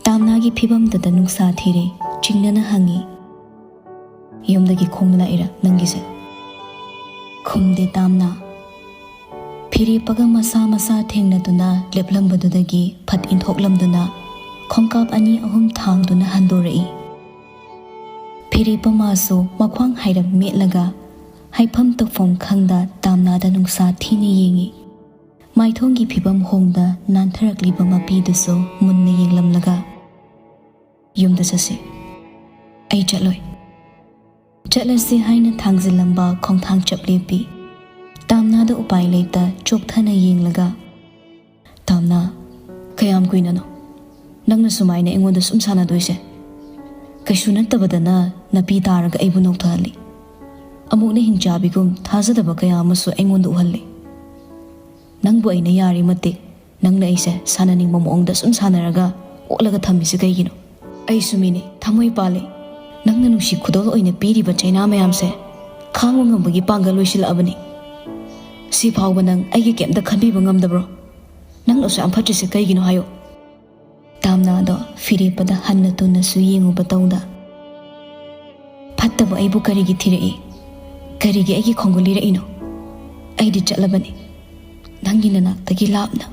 ꯇꯥꯝꯅꯥꯒꯤ ꯐꯤꯕꯝꯗꯨꯗ ꯅꯨꯡꯁꯥ ꯊꯤꯔꯦ, ꯆꯤꯡꯅꯅ ꯍꯪꯉꯤ, "ꯌꯨꯝꯗꯒꯤ ꯈꯣꯡꯅ ꯂꯥꯛꯏꯔꯥ ꯅꯪꯒꯤꯁꯦ?" ꯈꯨꯝꯗꯦ ꯇꯥꯝꯅꯥ꯫ ꯐꯤꯔꯦꯞꯄꯒ ꯃꯁꯥ ꯃꯁꯥ ꯊꯦꯡꯅꯗꯨꯅ ꯂꯦꯞꯂꯝꯕꯗꯨꯗꯒꯤ ꯐꯠ ꯏꯟꯊꯣꯛꯂꯝꯗꯨꯅ ꯈꯣꯡꯀꯥꯞ ꯑꯅꯤ ꯑꯍꯨꯝ ꯊꯥꯡꯗꯨꯅ ꯍꯟꯗꯣꯔꯛꯏ꯫ ꯐꯤꯔꯦꯞꯄ ꯃꯥꯁꯨ ꯃꯈ꯭ꯋꯥꯡ ꯍꯥꯏꯔꯞ ꯃꯦꯠꯂꯒ ꯍꯥꯏꯐꯝ ꯇꯧꯐꯝ ꯈꯪꯗ ꯇꯥꯝꯅꯥꯗ ꯅꯨꯡꯁꯥ ꯊꯤꯅ ꯌꯦꯡꯉꯤ꯫ ꯃꯥꯏꯊꯣꯡꯒꯤ ꯐꯤꯕꯝ ꯍꯣꯡꯗ ꯅꯥꯟꯊꯔꯛꯂꯤꯕ ꯃꯄꯤꯗꯨꯁꯨ ꯃꯨꯟꯅ ꯌꯦꯡꯂꯝꯂꯒ, "ꯌꯨꯝꯗ ꯆꯠꯁꯤ꯫ ꯑꯩ ꯆꯠꯂꯣꯏ꯫" ꯆꯠꯂꯁꯤ ꯍꯥꯏꯅ ꯊꯥꯡꯖꯤꯜꯂꯝꯕ ꯈꯣꯡꯊꯥꯡ ꯆꯞ ꯂꯦꯞꯄꯤ꯫ ꯇꯥꯝꯅꯥꯗ ꯎꯄꯥꯏ ꯂꯩꯇ ꯆꯣꯛꯊꯅ ꯌꯦꯡꯂꯒ, "ꯇꯥꯝꯅꯥ, ꯀꯌꯥꯝ ꯀꯨꯏꯅꯅꯣ ꯅꯪꯅ ꯁꯨꯃꯥꯏꯅ ꯑꯩꯉꯣꯟꯗ ꯁꯨꯝ ꯁꯥꯟꯅꯗꯣꯏꯁꯦ? ꯀꯩꯁꯨ ꯅꯠꯇꯕꯗꯅ ꯅꯄꯤ ꯇꯥꯔꯒ ꯑꯩꯕꯨ ꯅꯣꯛꯊꯍꯜꯂꯤ꯫ ꯑꯃꯨꯛꯅ ꯍꯤꯡꯆꯥꯕꯤꯒꯨꯝ ꯊꯥꯖꯗꯕ ꯀꯌꯥ ꯑꯃꯁꯨ ꯑꯩꯉꯣꯟꯗ ꯎꯍꯜꯂꯤ꯫ ꯅꯪꯕꯨ ꯑꯩꯅ ꯌꯥꯔꯤ ꯃꯇꯤꯛ ꯅꯪꯅ ꯑꯩꯁꯦ ꯁꯥꯟꯅꯅꯤꯡꯕ ꯃꯑꯣꯡꯗ ꯁꯨꯝ ꯁꯥꯟꯅꯔꯒ ꯑꯣꯠꯂꯒ ꯊꯝꯃꯤꯁꯦ ꯀꯩꯒꯤꯅꯣ? ꯑꯩꯁꯨ ꯃꯤꯅꯤ, ꯊꯃꯣꯏ ꯄꯥꯜꯂꯤ꯫ ꯅꯪꯅ ꯅꯨꯡꯁꯤ ꯈꯨꯗꯣꯜ ꯑꯣꯏꯅ ꯄꯤꯔꯤꯕ ꯆꯩꯅꯥ ꯃꯌꯥꯝꯁꯦ ꯈꯥꯡꯕ ꯉꯝꯕꯒꯤ ꯄꯥꯡꯒꯜ ꯂꯣꯏꯁꯤꯜꯂꯛꯑꯕꯅꯤ꯫ ꯁꯤ ꯐꯥꯎꯕ ꯅꯪ ꯑꯩꯒꯤ ꯀꯩꯝꯇ ꯈꯟꯕꯤꯕ ꯉꯝꯗꯕ꯭ꯔꯣ? ꯅꯪꯅꯁꯨ ꯌꯥꯝ ꯐꯠꯇ꯭ꯔꯤꯁꯦ ꯀꯩꯒꯤꯅꯣ ꯍꯥꯏꯌꯣ?" ꯇꯥꯝꯅꯥꯗꯣ ꯐꯤꯔꯦꯞꯄꯗ ꯍꯟꯅ ꯇꯨꯅꯁꯨ ꯌꯦꯡꯉꯨꯕ ꯇꯧꯗ, "ꯐꯠꯇꯕ ꯑꯩꯕꯨ ꯀꯔꯤꯒꯤ ꯊꯤꯔꯛꯏ? ꯀꯔꯤꯒꯤ ꯑꯩꯒꯤ ꯈꯣꯡꯒꯨꯜ ꯂꯤꯔꯛꯏꯅꯣ? ꯑꯩꯗꯤ ꯆꯠꯂꯕꯅꯤ, ꯅꯪꯒꯤ ꯅꯅꯥꯛꯇꯒꯤ ꯂꯥꯞꯅ꯫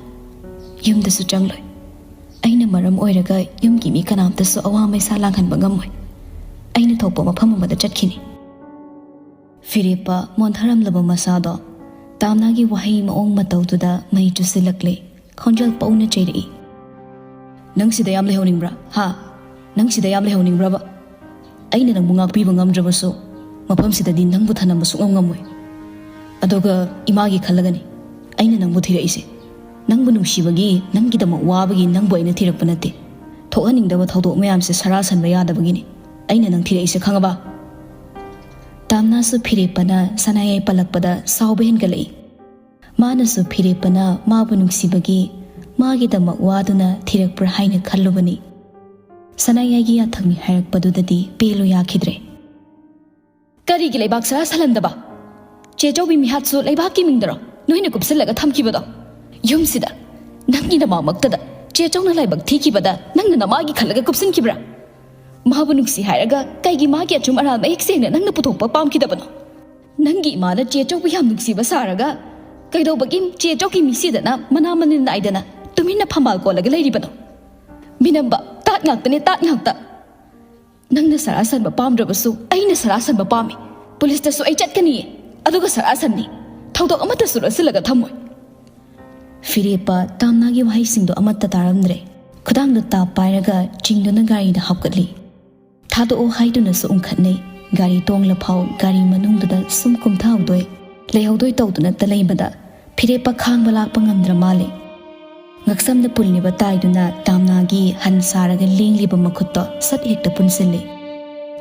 ꯌꯨꯝꯗꯁꯨ ꯆꯪꯂꯣꯏ꯫ ꯑꯩꯅ ꯃꯔꯝ ꯑꯣꯏꯔꯒ ꯌꯨꯝꯒꯤ ꯃꯤ ꯀꯅꯥꯝꯇꯁꯨ ꯑꯋꯥ ꯃꯩꯁꯥ ꯂꯥꯡꯍꯟꯕ ꯉꯝꯃꯣꯏ꯫ ꯑꯩꯅ ꯊꯣꯛꯄ ꯃꯐꯝ ꯑꯃꯗ ꯆꯠꯈꯤꯅꯤ꯫" ꯐꯤꯔꯦꯞꯄ ꯃꯣꯟꯊꯔꯝꯂꯕ ꯃꯁꯥꯗꯣ ꯇꯥꯝꯅꯥꯒꯤ ꯋꯥꯍꯩ ꯃꯑꯣꯡ ꯃꯇꯧꯗꯨꯗ ꯃꯩ ꯆꯨꯁꯤꯜꯂꯛꯂꯦ꯫ ꯈꯣꯟꯖꯦꯜ ꯄꯧꯅ ꯆꯩꯔꯛꯏ꯫ "ꯅꯪ ꯁꯤꯗ ꯌꯥꯝ ꯂꯩꯍꯧꯅꯤꯡꯕ꯭ꯔꯥ? ꯍꯥ? ꯅꯪ ꯁꯤꯗ ꯌꯥꯝ ꯂꯩꯍꯧꯅꯤꯡꯕ꯭ꯔꯕ? ꯑꯩꯅ ꯅꯪꯕꯨ ꯉꯥꯛꯄꯤꯕ ꯉꯝꯗ꯭ꯔꯕꯁꯨ, ꯃꯐꯝꯁꯤꯗꯗꯤ ꯅꯪꯕꯨ ꯊꯅꯝꯕ ꯁꯨꯡꯉꯝ ꯉꯝꯃꯣꯏ꯫ ꯑꯗꯨꯒ ꯏꯃꯥꯒꯤ ꯈꯜꯂꯒꯅꯤ ꯑꯩꯅ ꯅꯪꯕꯨ ꯊꯤꯔꯛꯏꯁꯦ꯫ ꯅꯪꯕꯨ ꯅꯨꯡꯁꯤꯕꯒꯤ, ꯅꯪꯒꯤꯗꯃꯛ ꯋꯥꯕꯒꯤ ꯅꯪꯕꯨ ꯑꯩꯅ ꯊꯤꯔꯛꯄ ꯅꯠꯇꯦ꯫ ꯊꯣꯛꯍꯟꯅꯤꯡꯗꯕ ꯊꯧꯗꯣꯛ ꯃꯌꯥꯝꯁꯦ ꯁꯔꯥ ꯁꯟꯕ ꯌꯥꯗꯕꯒꯤꯅꯤ ꯑꯩꯅ ꯅꯪ ꯊꯤꯔꯛꯏꯁꯦ, ꯈꯪꯉꯕ?" ꯇꯥꯝꯅꯥꯁꯨ ꯐꯤꯔꯦꯞꯄꯅ ꯁꯅꯥꯌꯥꯏ ꯄꯜꯂꯛꯄꯗ ꯁꯥꯎꯕ ꯍꯦꯟꯒꯠꯂꯛꯏ꯫ ꯃꯥꯅꯁꯨ ꯐꯤꯔꯦꯞꯄꯅ ꯃꯥꯕꯨ ꯅꯨꯡꯁꯤꯕꯒꯤ, ꯃꯥꯒꯤꯗꯃꯛ ꯋꯥꯗꯨꯅ ꯊꯤꯔꯛꯄ꯭ꯔꯥ ꯍꯥꯏꯅ ꯈꯜꯂꯨꯕꯅꯤ꯫ ꯁꯅꯥꯌꯥꯏꯒꯤ ꯌꯥꯊꯪꯅꯤ ꯍꯥꯏꯔꯛꯄꯗꯨꯗꯗꯤ ꯄꯦꯜꯂꯨ ꯌꯥꯈꯤꯗ꯭ꯔꯦ꯫ "ꯀꯔꯤꯒꯤ ꯂꯩꯕꯥꯛ ꯁꯔꯥ ꯁꯜꯍꯟꯗꯕ? ꯆꯦ ꯆꯧꯕꯤ ꯃꯤꯍꯥꯠꯁꯨ ꯂꯩꯕꯥꯛꯀꯤ ꯃꯤꯡꯗꯔꯣ ꯅꯣꯏꯅ ꯀꯨꯞꯁꯤꯜꯂꯒ ꯊꯝꯈꯤꯕꯗꯣ? ꯌꯨꯝꯁꯤꯗ ꯅꯪꯒꯤ ꯅꯃꯥꯡꯃꯛꯇꯗ ꯆꯦ ꯆꯧꯅ ꯂꯥꯏꯕꯛ ꯊꯤꯈꯤꯕꯗ ꯅꯪꯅ ꯅꯃꯥꯒꯤ ꯈꯜꯂꯒ ꯀꯨꯞꯁꯤꯟꯈꯤꯕ꯭ꯔꯥ? ꯃꯥꯕꯨ ꯅꯨꯡꯁꯤ ꯍꯥꯏꯔꯒ ꯀꯩꯒꯤ ꯃꯥꯒꯤ ꯑꯆꯨꯝ ꯑꯔꯥꯟ ꯃꯌꯦꯛ ꯁꯦꯡꯅ ꯅꯪꯅ ꯄꯨꯊꯣꯛꯄ ꯄꯥꯝꯈꯤꯗꯕꯅꯣ? ꯅꯪꯒꯤ ꯏꯃꯥꯅ ꯆꯦ ꯆꯧꯕꯤ ꯌꯥꯝ ꯅꯨꯡꯁꯤꯕ ꯁꯥꯔꯒ ꯀꯩꯗꯧꯕꯒꯤ ꯆꯦ ꯆꯧꯒꯤ ꯃꯤꯁꯤꯗꯅ ꯃꯅꯥ ꯃꯅꯤꯟ ꯅꯥꯏꯗꯅ ꯇꯨꯃꯤꯟꯅ ꯐꯝꯕꯥꯜ ꯀꯣꯜꯂꯒ ꯂꯩꯔꯤꯕꯅꯣ? ꯃꯤꯅꯝꯕ, ꯇꯥꯠ ꯉꯥꯛꯇꯅꯦ, ꯇꯥꯠ ꯉꯥꯛꯇ꯫ ꯅꯪꯅ ꯁꯔꯥ ꯁꯟꯕ ꯄꯥꯝꯗ꯭ꯔꯕꯁꯨ ꯑꯩꯅ ꯁꯔꯥ ꯁꯟꯕ ꯄꯥꯝꯃꯤ꯫ ꯄꯨꯂꯤꯁꯇꯁꯨ ꯑꯩ ꯆꯠꯀꯅꯤꯌꯦ, ꯑꯗꯨꯒ ꯁꯔꯥ ꯁꯟꯅꯤ꯫ ꯊꯧꯗꯣꯛ ꯑꯃꯠꯇꯁꯨ ꯂꯣꯠꯁꯤꯜꯂꯒ ꯊꯝꯃꯣꯏ꯫" ꯐꯤꯔꯦꯞꯄ ꯇꯥꯝꯅꯥꯒꯤ ꯋꯥꯍꯩꯁꯤꯡꯗꯣ ꯑꯃꯠꯇ ꯇꯥꯔꯝꯗ꯭ꯔꯦ꯫ ꯈꯨꯗꯥꯡꯗ ꯇꯥꯞ ꯄꯥꯏꯔꯒ ꯆꯤꯡꯗꯨꯅ ꯒꯥꯔꯤꯗ ꯍꯥꯞꯀꯠꯂꯤ꯫ "ꯊꯥꯗꯣꯛꯑꯣ" ꯍꯥꯏꯗꯨꯅꯁꯨ ꯎꯪꯈꯠꯅꯩ꯫ ꯒꯥꯔꯤ ꯇꯣꯡꯂꯐꯥꯎ ꯒꯥꯔꯤ ꯃꯅꯨꯡꯗꯨꯗ ꯁꯨꯝ ꯀꯨꯝꯊꯍꯧꯗꯣꯏ, ꯂꯩꯍꯧꯗꯣꯏ ꯇꯧꯗꯨꯅꯇ ꯂꯩꯕꯗ ꯐꯤꯔꯦꯞꯄ ꯈꯥꯡꯕ ꯂꯥꯛꯄ ꯉꯝꯗ꯭ꯔ ꯃꯥꯜꯂꯦ꯫ ꯉꯛꯁꯝꯗ ꯄꯨꯜꯂꯤꯕ ꯇꯥꯏꯗꯨꯅ ꯇꯥꯝꯅꯥꯒꯤ ꯍꯟ ꯁꯥꯔꯒ ꯂꯦꯡꯂꯤꯕ ꯃꯈꯨꯠꯇꯣ ꯁꯠ ꯍꯦꯛꯇ ꯄꯨꯟꯁꯤꯜꯂꯤ꯫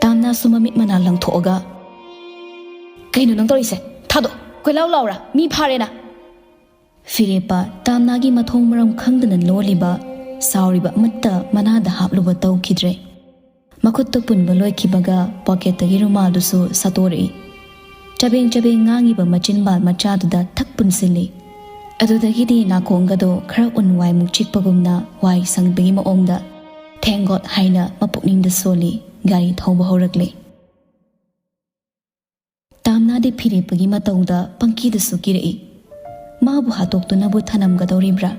ꯇꯥꯝꯅꯥꯁꯨ ꯃꯃꯤꯠ ꯃꯅꯥ ꯂꯪꯊꯣꯛꯑꯒ, "ꯀꯩꯅꯣ ꯅꯪ ꯇꯧꯔꯤꯁꯦ? ꯊꯥꯗꯣꯛ, ꯀꯣꯏꯂꯥꯎ ꯂꯥꯎꯔꯥ? ꯃꯤ ꯐꯥꯔꯦꯅ!" ꯐꯤꯔꯦꯞꯄ ꯇꯥꯝꯅꯥꯒꯤ ꯃꯊꯣꯡ ꯃꯔꯝ ꯈꯪꯗꯅ ꯂꯣꯜꯂꯤꯕ, ꯁꯥꯎꯔꯤꯕ ꯑꯃꯠꯇ ꯃꯅꯥꯗ ꯍꯥꯞꯂꯨꯕ ꯇꯧꯈꯤꯗ꯭ꯔꯦ꯫ ꯃꯈꯨꯠꯇꯨ ꯄꯨꯟꯕ ꯂꯣꯏꯈꯤꯕꯒ ꯄꯣꯀꯦꯠꯇꯒꯤ ꯔꯨꯃꯥꯜꯗꯨꯁꯨ ꯁꯠꯇꯣꯔꯛꯏ꯫ ꯆꯕꯦꯡ ꯆꯕꯦꯡ ꯉꯥꯡꯉꯤꯕ ꯃꯆꯤꯟꯕꯥꯜ ꯃꯆꯥꯗꯨꯗ ꯊꯛ ꯄꯨꯟꯁꯤꯜꯂꯤ꯫ ꯑꯗꯨꯗꯒꯤꯗꯤ ꯅꯥꯀꯣꯡꯒꯗꯣ ꯈꯔ ꯎꯟ ꯋꯥꯏꯃꯨꯛ ꯆꯤꯛꯄꯒꯨꯝꯅ ꯋꯥꯏ ꯁꯪꯕꯒꯤ ꯃꯑꯣꯡꯗ ꯊꯦꯡꯒꯣꯠ ꯍꯥꯏꯅ ꯃꯄꯨꯛꯅꯤꯡꯗ ꯁꯣꯜꯂꯤ꯫ ꯒꯥꯔꯤ ꯊꯧꯕ ꯍꯧꯔꯛꯂꯦ꯫ ꯇꯥꯝꯅꯥꯗꯤ ꯐꯤꯔꯦꯞꯄꯒꯤ ꯃꯇꯧꯗ ꯄꯪꯀꯤꯗꯁꯨ ꯀꯤꯔꯛꯏ꯫ ꯃꯥꯕꯨ ꯍꯥꯠꯇꯣꯛꯇꯨꯅꯕꯨ ꯊꯅꯝꯒꯗꯧꯔꯤꯕ꯭ꯔꯥ?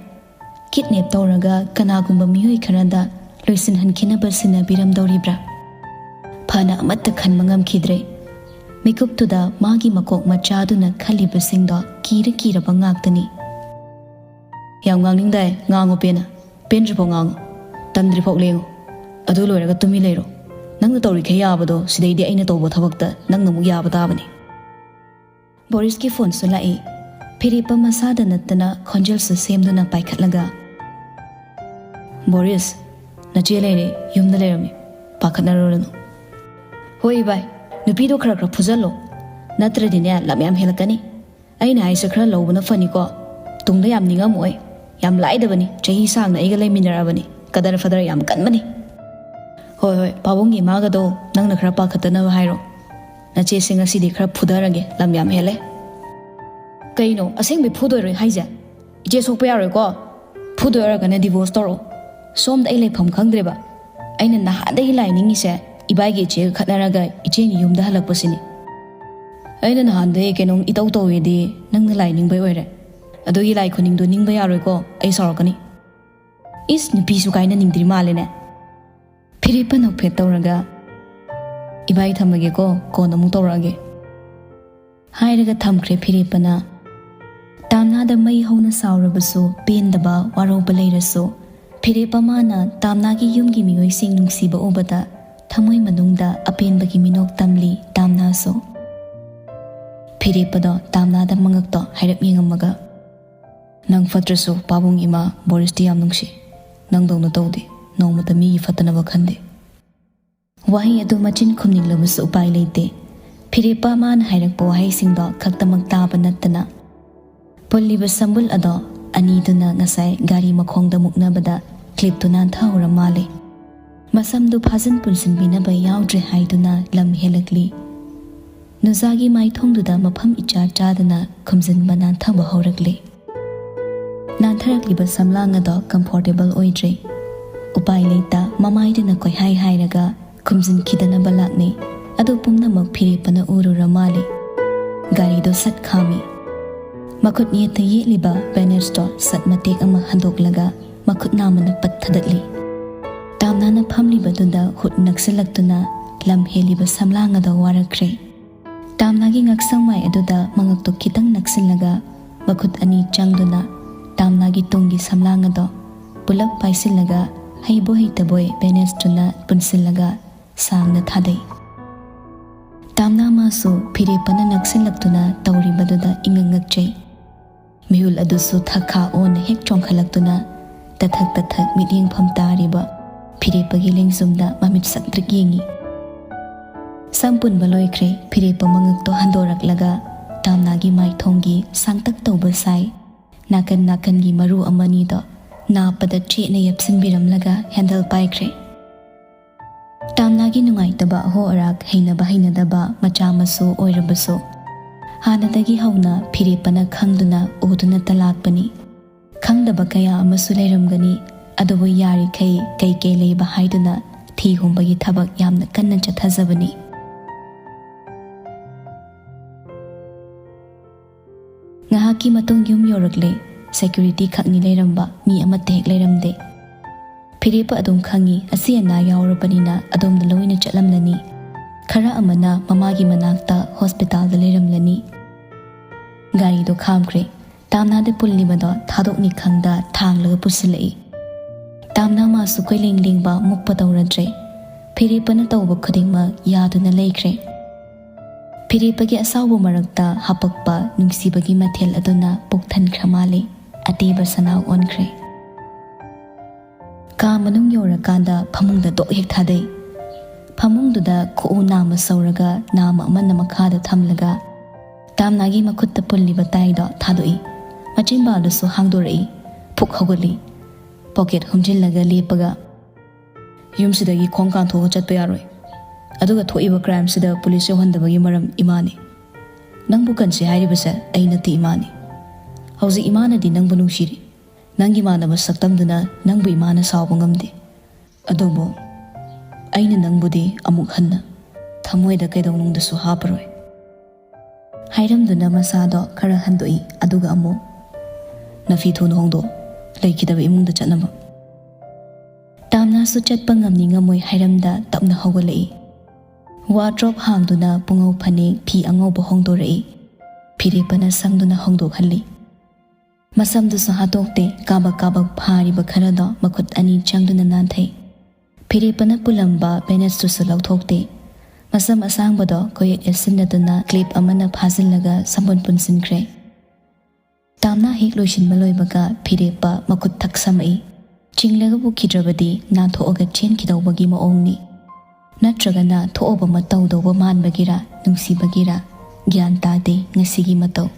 ꯀꯤꯗꯅꯦꯞ ꯇꯧꯔꯒ ꯀꯅꯥꯒꯨꯝꯕ ꯃꯤꯑꯣꯏ ꯈꯔꯗ ꯂꯣꯏꯁꯤꯟꯍꯟꯈꯤꯅꯕ ꯁꯤꯟꯅꯕꯤꯔꯝꯗꯧꯔꯤꯕ꯭ꯔꯥ? ꯐꯅ ꯑꯃꯠꯇ ꯈꯟꯕ ꯉꯝꯈꯤꯗ꯭ꯔꯦ꯫ ꯃꯤꯀꯨꯞꯇꯨꯗ ꯃꯥꯒꯤ ꯃꯀꯣꯛ ꯃꯆꯥꯗꯨꯅ ꯈꯜꯂꯤꯕꯁꯤꯡꯗꯣ ꯀꯤꯔ ꯀꯤꯔꯕ ꯉꯥꯛꯇꯅꯤ꯫ ꯌꯥꯝ ꯉꯥꯡꯅꯤꯡꯗꯥꯏ? ꯉꯥꯡꯉꯣ ꯄꯦꯟꯅ꯫ ꯄꯦꯟꯗ꯭ꯔꯤꯐꯥꯎ ꯉꯥꯡꯉꯣ꯫ ꯇꯟꯗ꯭ꯔꯤꯐꯥꯎ ꯂꯦꯡꯉꯣ꯫ ꯑꯗꯨ ꯂꯣꯏꯔꯒ ꯇꯨꯃꯤꯟ ꯂꯩꯔꯣ꯫ ꯅꯪꯅ ꯇꯧꯔꯤꯈꯩ ꯌꯥꯕꯗꯣ ꯁꯤꯗꯩꯗꯤ ꯑꯩꯅ ꯇꯧꯕ ꯊꯕꯛꯇ ꯅꯪꯅ ꯑꯃꯨꯛ ꯌꯥꯕ ꯇꯥꯕꯅꯤ꯫ ꯕꯣꯔꯤꯁꯀꯤ ꯐꯣꯟꯁꯨ ꯂꯥꯛꯏ꯫ ꯐꯤꯔꯦꯞꯄ ꯃꯁꯥꯗ ꯅꯠꯇꯅ ꯈꯣꯟꯖꯦꯜꯁꯨ ꯁꯦꯝꯗꯨꯅ ꯄꯥꯏꯈꯠꯂꯒ, "ꯕꯣꯔꯤꯁ, ꯅꯆꯦ ꯂꯩꯔꯦ, ꯌꯨꯝꯗ ꯂꯩꯔꯝꯃꯤ꯫ ꯄꯥꯈꯠꯅꯔꯨꯔꯅꯨ꯫" "ꯍꯣꯏ ꯏꯕꯥꯏ, ꯅꯨꯄꯤꯗꯣ ꯈꯔ ꯈꯔ ꯐꯨꯖꯜꯂꯣ꯫ ꯅꯠꯇ꯭ꯔꯗꯤꯅꯦ ꯂꯝ ꯌꯥꯝ ꯍꯦꯜꯂꯛꯀꯅꯤ꯫ ꯑꯩꯅ ꯍꯥꯏꯁꯦ ꯈꯔ ꯂꯧꯕꯅ ꯐꯅꯤꯀꯣ꯫ ꯇꯨꯡꯗ ꯌꯥꯝ ꯅꯤꯡꯉꯝꯃꯣꯏ꯫ ꯌꯥꯝ ꯂꯥꯏꯗꯕꯅꯤ, ꯆꯍꯤ ꯁꯥꯡꯅ ꯑꯩꯒ ꯂꯩꯃꯤꯟꯅꯔꯛꯑꯕꯅꯤ꯫ ꯀꯗꯔ ꯐꯗꯔ ꯌꯥꯝ ꯀꯟꯕꯅꯤ꯫ ꯍꯣꯏ ꯍꯣꯏ, ꯄꯥꯕꯨꯡꯒꯤ ꯏꯃꯥꯒꯗꯣ ꯅꯪꯅ ꯈꯔ ꯄꯥꯈꯠꯇꯅꯕ ꯍꯥꯏꯔꯣ꯫ ꯅꯆꯦꯁꯦ ꯉꯁꯤꯗꯤ ꯈꯔ ꯐꯨꯗꯔꯒꯦ, ꯂꯝ ꯌꯥꯝ ꯍꯦꯜꯂꯦ꯫" "ꯀꯩꯅꯣ, ꯑꯁꯦꯡꯕꯩ ꯐꯨꯗꯣꯏꯔꯣ ꯍꯥꯏꯁꯦ? ꯏꯆꯦ ꯁꯣꯛꯄ ꯌꯥꯔꯣꯏꯀꯣ꯫ ꯐꯨꯗꯣꯏ ꯑꯣꯏꯔꯒꯅ divorce ꯇꯧꯔꯣ꯫ ꯁꯣꯝꯗ ꯑꯩ ꯂꯩꯐꯝ ꯈꯪꯗ꯭ꯔꯦꯕ꯫ ꯑꯩꯅ ꯅꯍꯥꯟꯗꯒꯤ ꯂꯥꯏ ꯅꯤꯡꯉꯤꯁꯦ ꯏꯕꯥꯏꯒꯤ ꯏꯆꯦꯒ ꯈꯠꯅꯔꯒ ꯏꯆꯦꯒꯤ ꯌꯨꯝꯗ ꯍꯜꯂꯛꯄꯁꯤꯅꯤ꯫ ꯑꯩꯅ ꯅꯍꯥꯟꯗꯒꯤ ꯀꯩꯅꯣꯝ ꯏꯇꯧ ꯇꯧꯏꯗꯤ ꯅꯪꯅ ꯂꯥꯏ ꯅꯤꯡꯕꯩ ꯑꯣꯏꯔꯦ꯫ ꯑꯗꯨꯒꯤ ꯂꯥꯏ ꯈꯨꯅꯤꯡꯗꯣ ꯅꯤꯡꯕ ꯌꯥꯔꯣꯏꯀꯣ, ꯑꯩ ꯁꯥꯎꯔꯛꯀꯅꯤ꯫" "ꯏꯁ, ꯅꯨꯄꯤꯁꯨ ꯀꯥꯏꯅꯅꯤꯡꯗ꯭ꯔꯤ ꯃꯥꯜꯂꯦꯅꯦ꯫" ꯐꯤꯔꯦꯞꯄ ꯅꯣꯛꯐꯦꯠ ꯇꯧꯔꯒ, "ꯏꯕꯥꯏ ꯊꯝꯃꯒꯦꯀꯣ, ꯀꯣꯟꯅ ꯑꯃꯨꯛ ꯇꯧꯔꯛꯑꯒꯦ" ꯍꯥꯏꯔꯒ ꯊꯝꯈ꯭ꯔꯦ ꯐꯤꯔꯦꯞꯄꯅ꯫ ꯇꯥꯝꯅꯥꯗ ꯃꯩ ꯍꯧꯅ ꯁꯥꯎꯔꯕꯁꯨ, ꯄꯦꯟꯗꯕ, ꯋꯥꯔꯧꯕ ꯂꯩꯔꯁꯨ, ꯐꯤꯔꯦꯞꯄ ꯃꯥꯅ ꯇꯥꯝꯅꯥꯒꯤ ꯌꯨꯝꯒꯤ ꯃꯤꯑꯣꯏꯁꯤꯡ ꯅꯨꯡꯁꯤꯕ ꯎꯕꯗ ꯊꯃꯣꯏ ꯃꯅꯨꯡꯗ ꯑꯄꯦꯟꯕꯒꯤ ꯃꯤꯅꯣꯛ ꯇꯝꯂꯤ ꯇꯥꯝꯅꯥꯁꯨ꯫ ꯐꯤꯔꯦꯞꯄꯗꯣ ꯇꯥꯝꯅꯥꯗ ꯃꯉꯛꯇꯣ ꯍꯥꯏꯔꯞ ꯌꯦꯡꯉꯝꯃꯒ, "ꯅꯪ ꯐꯠꯇ꯭ꯔꯁꯨ ꯄꯥꯕꯨꯡ ꯏꯃꯥ ꯕꯣꯔꯤꯁꯇꯤ ꯌꯥꯝ ꯅꯨꯡꯁꯤ꯫ ꯅꯪꯗꯧꯅ ꯇꯧꯗꯦ꯫ ꯅꯣꯡꯃꯇ ꯃꯤꯒꯤ ꯐꯠꯇꯅꯕ ꯈꯟꯗꯦ꯫" ꯋꯥꯍꯩ ꯑꯗꯨ ꯃꯆꯤꯟ ꯈꯨꯝꯅꯤꯡꯂꯕꯁꯨ ꯎꯄꯥꯏ ꯂꯩꯇꯦ꯫ ꯐꯤꯔꯦꯞꯄ ꯃꯥꯅ ꯍꯥꯏꯔꯛꯄ ꯋꯥꯍꯩꯁꯤꯡꯗꯣ ꯈꯛꯇꯃꯛ ꯇꯥꯕ ꯅꯠꯇꯅ, ꯄꯨꯜꯂꯤꯕ ꯁꯝꯕꯨꯜ ꯑꯗꯣ ꯑꯅꯤꯗꯨꯅ ꯉꯁꯥꯏ ꯒꯥꯔꯤ ꯃꯈꯣꯡꯗ ꯃꯨꯛꯅꯕꯗ ꯀ꯭ꯂꯤꯞꯇꯨ ꯅꯥꯟꯊꯍꯧꯔ ꯃꯥꯜꯂꯦ꯫ ꯃꯁꯝꯗꯨ ꯐꯥꯖꯤꯟ ꯄꯨꯟꯁꯤꯟꯕꯤꯅꯕ ꯌꯥꯎꯗ꯭ꯔꯦ ꯍꯥꯏꯗꯨꯅ ꯂꯝ ꯍꯦꯜꯂꯛꯂꯤ꯫ ꯅꯨꯖꯥꯒꯤ ꯃꯥꯏꯊꯣꯡꯗꯨꯗ ꯃꯐꯝ ꯏꯆꯥ ꯆꯥꯗꯅ ꯈꯨꯝꯖꯤꯟꯕ ꯅꯥꯟꯊꯕ ꯍꯧꯔꯛꯂꯦ꯫ ꯅꯥꯟꯊꯔꯛꯂꯤꯕ ꯁꯝꯂꯥꯡ ꯑꯗꯣ comfortable ꯑꯣꯏꯗ꯭ꯔꯦ꯫ ꯎꯄꯥꯏ ꯂꯩꯇ ꯃꯃꯥꯏꯗꯨꯅ ꯀꯣꯏꯍꯥꯏ ꯍꯥꯏꯔꯒ ꯈꯨꯝꯖꯤꯟꯈꯤꯗꯅꯕ ꯂꯥꯛꯅꯩ꯫ ꯑꯗꯨ ꯄꯨꯝꯅꯃꯛ ꯐꯤꯔꯦꯞꯄꯅ ꯎꯔꯨꯔ ꯃꯥꯜꯂꯦ꯫ ꯒꯥꯔꯤꯗꯣ ꯁꯠ ꯈꯥꯝꯃꯤ꯫ ꯃꯈꯨꯠ ꯌꯦꯠꯇ ꯌꯦꯠꯂꯤꯕ bandage ꯇꯣ ꯁꯠ ꯃꯇꯦꯛ ꯑꯃ ꯍꯟꯗꯣꯛꯂꯒ ꯃꯈꯨꯠ ꯅꯥꯝꯃꯅ ꯄꯠ ꯊꯗꯠꯂꯤ꯫ ꯇꯥꯝꯅꯥꯅ ꯐꯝꯂꯤꯕꯗꯨꯗ ꯍꯨꯠ ꯅꯛꯁꯤꯜꯂꯛꯇꯨꯅ ꯂꯝ ꯍꯦꯜꯂꯤꯕ ꯁꯝꯂꯥꯡ ꯑꯗꯣ ꯋꯥꯔꯛꯈ꯭ꯔꯦ꯫ ꯇꯥꯝꯅꯥꯒꯤ ꯉꯛꯁꯪ ꯃꯥꯏ ꯑꯗꯨꯗ ꯃꯉꯛꯇꯣ ꯈꯤꯇꯪ ꯅꯛꯁꯤꯜꯂꯒ ꯃꯈꯨꯠ ꯑꯅꯤ ꯆꯪꯗꯨꯅ ꯇꯥꯝꯅꯥꯒꯤ ꯇꯨꯡꯒꯤ ꯁꯝꯂꯥꯡ ꯑꯗꯣ ꯄꯨꯂꯞ ꯄꯥꯏꯁꯤꯜꯂꯒ, ꯍꯩꯕꯣꯏ ꯍꯩꯇꯕꯣꯏ ꯕꯦꯅꯦꯁꯇꯨꯅ ꯄꯨꯟꯁꯤꯜꯂꯒ ꯁꯥꯡꯅ ꯊꯥꯗꯩ꯫ ꯇꯥꯝꯅꯥ ꯃꯥꯁꯨ ꯐꯤꯔꯦꯞꯄꯅ ꯅꯛꯁꯤꯜꯂꯛꯇꯨꯅ ꯇꯧꯔꯤꯕꯗꯨꯗ ꯏꯉꯛ ꯉꯛꯆꯩ꯫ ꯃꯤꯍꯨꯜ ꯑꯗꯨꯁꯨ ꯊꯛꯈꯥ ꯑꯣꯟꯅ ꯍꯦꯛ ꯆꯣꯡꯈꯠꯂꯛꯇꯨꯅ ꯇꯊꯛ ꯇꯊꯛ ꯃꯤꯠꯌꯦꯡꯐꯝ ꯇꯥꯔꯤꯕ ꯐꯤꯔꯦꯞꯄꯒꯤ ꯂꯦꯡꯖꯨꯝꯗ ꯃꯃꯤꯠ ꯁꯛꯇ꯭ꯔꯤꯛ ꯌꯦꯡꯉꯤ꯫ ꯁꯝ ꯄꯨꯟꯕ ꯂꯣꯏꯈ꯭ꯔꯦ꯫ ꯐꯤꯔꯦꯞꯄ ꯃꯉꯛꯇꯣ ꯍꯟꯗꯣꯔꯛꯂꯒ ꯇꯥꯝꯅꯥꯒꯤ ꯃꯥꯏꯊꯣꯡꯒꯤ ꯁꯥꯡꯇꯛ ꯇꯧꯕ ꯁꯥꯏ꯫ ꯅꯥꯀꯟ ꯅꯥꯀꯟꯒꯤ ꯃꯔꯨ ꯑꯃꯅꯤꯗꯣ ꯅꯥꯞꯄꯗ ꯆꯦꯠꯅ ꯌꯦꯞꯁꯤꯟꯕꯤꯔꯝꯂꯒ ꯍꯦꯟꯗꯜ ꯄꯥꯏꯈ꯭ꯔꯦ꯫ ꯇꯥꯝꯅꯥꯒꯤ ꯅꯨꯡꯉꯥꯏꯇꯕ ꯑꯍꯣ ꯑꯔꯥꯛ, ꯍꯩꯅꯕ ꯍꯩꯅꯗꯕ ꯃꯆꯥ ꯃꯁꯨ ꯑꯣꯏꯔꯕꯁꯨ, ꯍꯥꯟꯅꯗꯒꯤ ꯍꯧꯅ ꯐꯤꯔꯦꯞꯄꯅ ꯈꯪꯗꯨꯅ ꯎꯗꯨꯅꯇ ꯂꯥꯛꯄꯅꯤ꯫ ꯈꯪꯗꯕ ꯀꯌꯥ ꯑꯃꯁꯨ ꯂꯩꯔꯝꯒꯅꯤ, ꯑꯗꯨꯕꯨ ꯌꯥꯔꯤꯈꯩ ꯀꯩ ꯀꯩ ꯂꯩꯕ ꯍꯥꯏꯗꯨꯅ ꯊꯤ ꯍꯨꯝꯕꯒꯤ ꯊꯕꯛ ꯌꯥꯝꯅ ꯀꯟꯅ ꯆꯠꯊꯖꯕꯅꯤ꯫ ꯉꯥꯏꯍꯥꯛꯀꯤ ꯃꯇꯨꯡ ꯌꯨꯝ ꯌꯧꯔꯛꯂꯦ꯫ ꯁꯦꯀ꯭ꯌꯨꯔꯤꯇꯤ ꯈꯛꯅꯤ ꯂꯩꯔꯝꯕ, ꯃꯤ ꯑꯃꯠꯇ ꯍꯦꯛ ꯂꯩꯔꯝꯗꯦ꯫ ꯐꯤꯔꯦꯞꯄ ꯑꯗꯨꯝ ꯈꯪꯉꯤ, ꯑꯁꯤ ꯑꯅꯥ ꯌꯥꯎꯔꯕꯅꯤꯅ ꯑꯗꯣꯝꯗ ꯂꯣꯏꯅ ꯆꯠꯂꯝꯂꯅꯤ꯫ ꯈꯔ ꯑꯃꯅ ꯃꯃꯥꯒꯤ ꯃꯅꯥꯛꯇ ꯍꯣꯁꯄꯤꯇꯥꯜꯗ ꯂꯩꯔꯝꯂꯅꯤ꯫ ꯒꯥꯔꯤꯗꯣ ꯈꯥꯝꯈ꯭ꯔꯦ꯫ ꯇꯥꯝꯅꯥꯗ ꯄꯨꯜꯂꯤꯕꯗꯣ ꯊꯥꯗꯣꯛꯅꯤ ꯈꯪꯗ ꯊꯥꯡꯂꯒ ꯄꯨꯁꯤꯜꯂꯛꯏ꯫ ꯇꯥꯝꯅꯥ ꯃꯥꯁꯨ ꯀꯣꯏꯂꯦꯡ ꯂꯦꯡꯕ ꯃꯨꯛꯄ ꯇꯧꯔꯗ꯭ꯔꯦ꯫ ꯐꯤꯔꯦꯞꯄꯅ ꯇꯧꯕ ꯈꯨꯗꯤꯡꯃꯛ ꯌꯥꯗꯨꯅ ꯂꯩꯈ꯭ꯔꯦ꯫ ꯐꯤꯔꯦꯞꯄꯒꯤ ꯑꯁꯥꯎꯕ ꯃꯔꯛꯇ ꯍꯥꯄꯛꯄ ꯅꯨꯡꯁꯤꯕꯒꯤ ꯃꯊꯦꯜ ꯑꯗꯨꯅ ꯄꯨꯛ ꯊꯟꯈ꯭ꯔ ꯃꯥꯜꯂꯦ꯫ ꯑꯇꯦꯕ ꯁꯅꯥ ꯑꯣꯟꯈ꯭ꯔꯦ꯫ ꯀꯥ ꯃꯅꯨꯡ ꯌꯧꯔꯀꯥꯟꯗ ꯐꯃꯨꯡꯗ ꯗꯣꯛ ꯍꯦꯛ ꯊꯥꯗꯩ꯫ ꯐꯃꯨꯡꯗꯨꯗ ꯈꯨꯎ ꯅꯥꯝꯃ ꯁꯧꯔꯒ ꯅꯥꯝꯃ ꯑꯃꯅ ꯃꯈꯥꯗ ꯊꯝꯂꯒ ꯇꯥꯝꯅꯥꯒꯤ ꯃꯈꯨꯠꯇ ꯄꯨꯜꯂꯤꯕ ꯇꯥꯏꯗꯣ ꯊꯥꯗꯣꯛꯏ꯫ ꯃꯆꯤꯟꯕꯥꯜꯗꯨꯁꯨ ꯍꯥꯡꯗꯣꯔꯛꯏ꯫ ꯐꯨꯛ ꯍꯧꯒꯠꯂꯤ꯫ ꯄꯣꯀꯦꯠ ꯍꯨꯝꯖꯤꯜꯂꯒ ꯂꯦꯞꯄꯒ, "ꯌꯨꯝꯁꯤꯗꯒꯤ ꯈꯣꯡ ꯀꯥꯟꯊꯣꯛꯑꯒ ꯆꯠꯄ ꯌꯥꯔꯣꯏ꯫ ꯑꯗꯨꯒ ꯊꯣꯛꯏꯕ ꯀ꯭ꯔꯥꯏꯝꯁꯤꯗ ꯄꯨꯂꯤꯁ ꯌꯧꯍꯟꯗꯕꯒꯤ ꯃꯔꯝ ꯏꯃꯥꯅꯤ꯫ ꯅꯪꯕꯨ ꯀꯟꯁꯦ ꯍꯥꯏꯔꯤꯕꯁꯦ ꯑꯩ ꯅꯠꯇꯦ, ꯏꯃꯥꯅꯤ꯫ ꯍꯧꯖꯤꯛ ꯏꯃꯥꯅꯗꯤ ꯅꯪꯕꯨ ꯅꯨꯡꯁꯤꯔꯤ꯫ ꯅꯪꯒꯤ ꯃꯥꯟꯅꯕ ꯁꯛꯇꯝꯗꯨꯅ ꯅꯪꯕꯨ ꯏꯃꯥꯅ ꯁꯥꯎꯕ ꯉꯝꯗꯦ꯫ ꯑꯗꯨꯕꯨ ꯑꯩꯅ ꯅꯪꯕꯨꯗꯤ ꯑꯃꯨꯛ ꯍꯟꯅ ꯊꯃꯣꯏꯗ ꯀꯩꯗꯧꯅꯨꯡꯗꯁꯨ ꯍꯥꯞꯄꯔꯣꯏ꯫" ꯍꯥꯏꯔꯝꯗꯨꯅ ꯃꯁꯥꯗꯣ ꯈꯔ ꯍꯟꯗꯣꯛꯏ, ꯑꯗꯨꯒ ꯑꯃꯨꯛ, "ꯅꯐꯤ ꯊꯨꯅ ꯍꯣꯡꯗꯣꯛ, ꯂꯩꯈꯤꯗꯕ ꯏꯃꯨꯡꯗ ꯆꯠꯅꯕ꯫" ꯇꯥꯝꯅꯥꯁꯨ ꯆꯠꯄ ꯉꯝꯅꯤ ꯉꯝꯃꯣꯏ ꯍꯥꯏꯔꯝꯗ ꯇꯞꯅ ꯍꯧꯒꯠꯂꯛꯏ꯫ ꯋꯥꯗ꯭ꯔꯣꯞ ꯍꯥꯡꯗꯨꯅ ꯄꯨꯉꯧ ꯐꯅꯦꯛ ꯐꯤ ꯑꯉꯧꯕ ꯍꯣꯡꯗꯣꯔꯛꯏ꯫ ꯐꯤꯔꯦꯞꯄꯅ ꯁꯪꯗꯨꯅ ꯍꯣꯡꯗꯣꯛꯍꯜꯂꯤ꯫ ꯃꯁꯝꯗꯨꯁꯨ ꯍꯥꯠꯇꯣꯛꯇꯦ, ꯀꯥꯕꯛ ꯀꯥꯕꯛ ꯐꯥꯔꯤꯕ ꯈꯔꯗꯣ ꯃꯈꯨꯠ ꯑꯅꯤ ꯆꯪꯗꯨꯅ ꯅꯥꯟꯊꯩ꯫ ꯐꯤꯔꯦꯞꯄꯅ ꯄꯨꯜꯂꯝꯕ ꯕꯦꯅꯦꯁꯇꯨꯁꯨ ꯂꯧꯊꯣꯛꯇꯦ꯫ ꯃꯁꯝ ꯑꯁꯥꯡꯕꯗꯣ ꯀꯣꯌꯦꯠ ꯌꯦꯠꯁꯤꯟꯅꯗꯨꯅ ꯀ꯭ꯂꯤꯞ ꯑꯃꯅ ꯐꯥꯖꯤꯜꯂꯒ ꯁꯝꯕꯨꯟ ꯄꯨꯟꯁꯤꯟꯈ꯭ꯔꯦ꯫ ꯇꯥꯝꯅꯥ ꯍꯦꯛ ꯂꯣꯏꯁꯤꯟꯕ ꯂꯣꯏꯕꯒ ꯐꯤꯔꯦꯞꯄ ꯃꯈꯨꯠ ꯊꯛꯁꯝꯃꯛꯏ꯫ ꯆꯤꯡꯂꯒꯕꯨ ꯈꯤꯗ꯭ꯔꯕꯗꯤ ꯅꯥꯟꯊꯣꯛꯑꯒ ꯆꯦꯟꯈꯤꯗꯧꯕꯒꯤ ꯃꯑꯣꯡꯅꯤ꯫ ꯅꯠꯇ꯭ꯔꯒꯅ ꯊꯣꯛꯑꯕ ꯃꯇꯧꯗꯧꯕ ꯃꯥꯟꯕꯒꯤꯔ, ꯅꯨꯡꯁꯤꯕꯒꯤꯔ, ꯒ꯭ꯌꯥꯟ ꯇꯥꯗꯦ ꯉꯁꯤꯒꯤ ꯃꯇꯧ꯫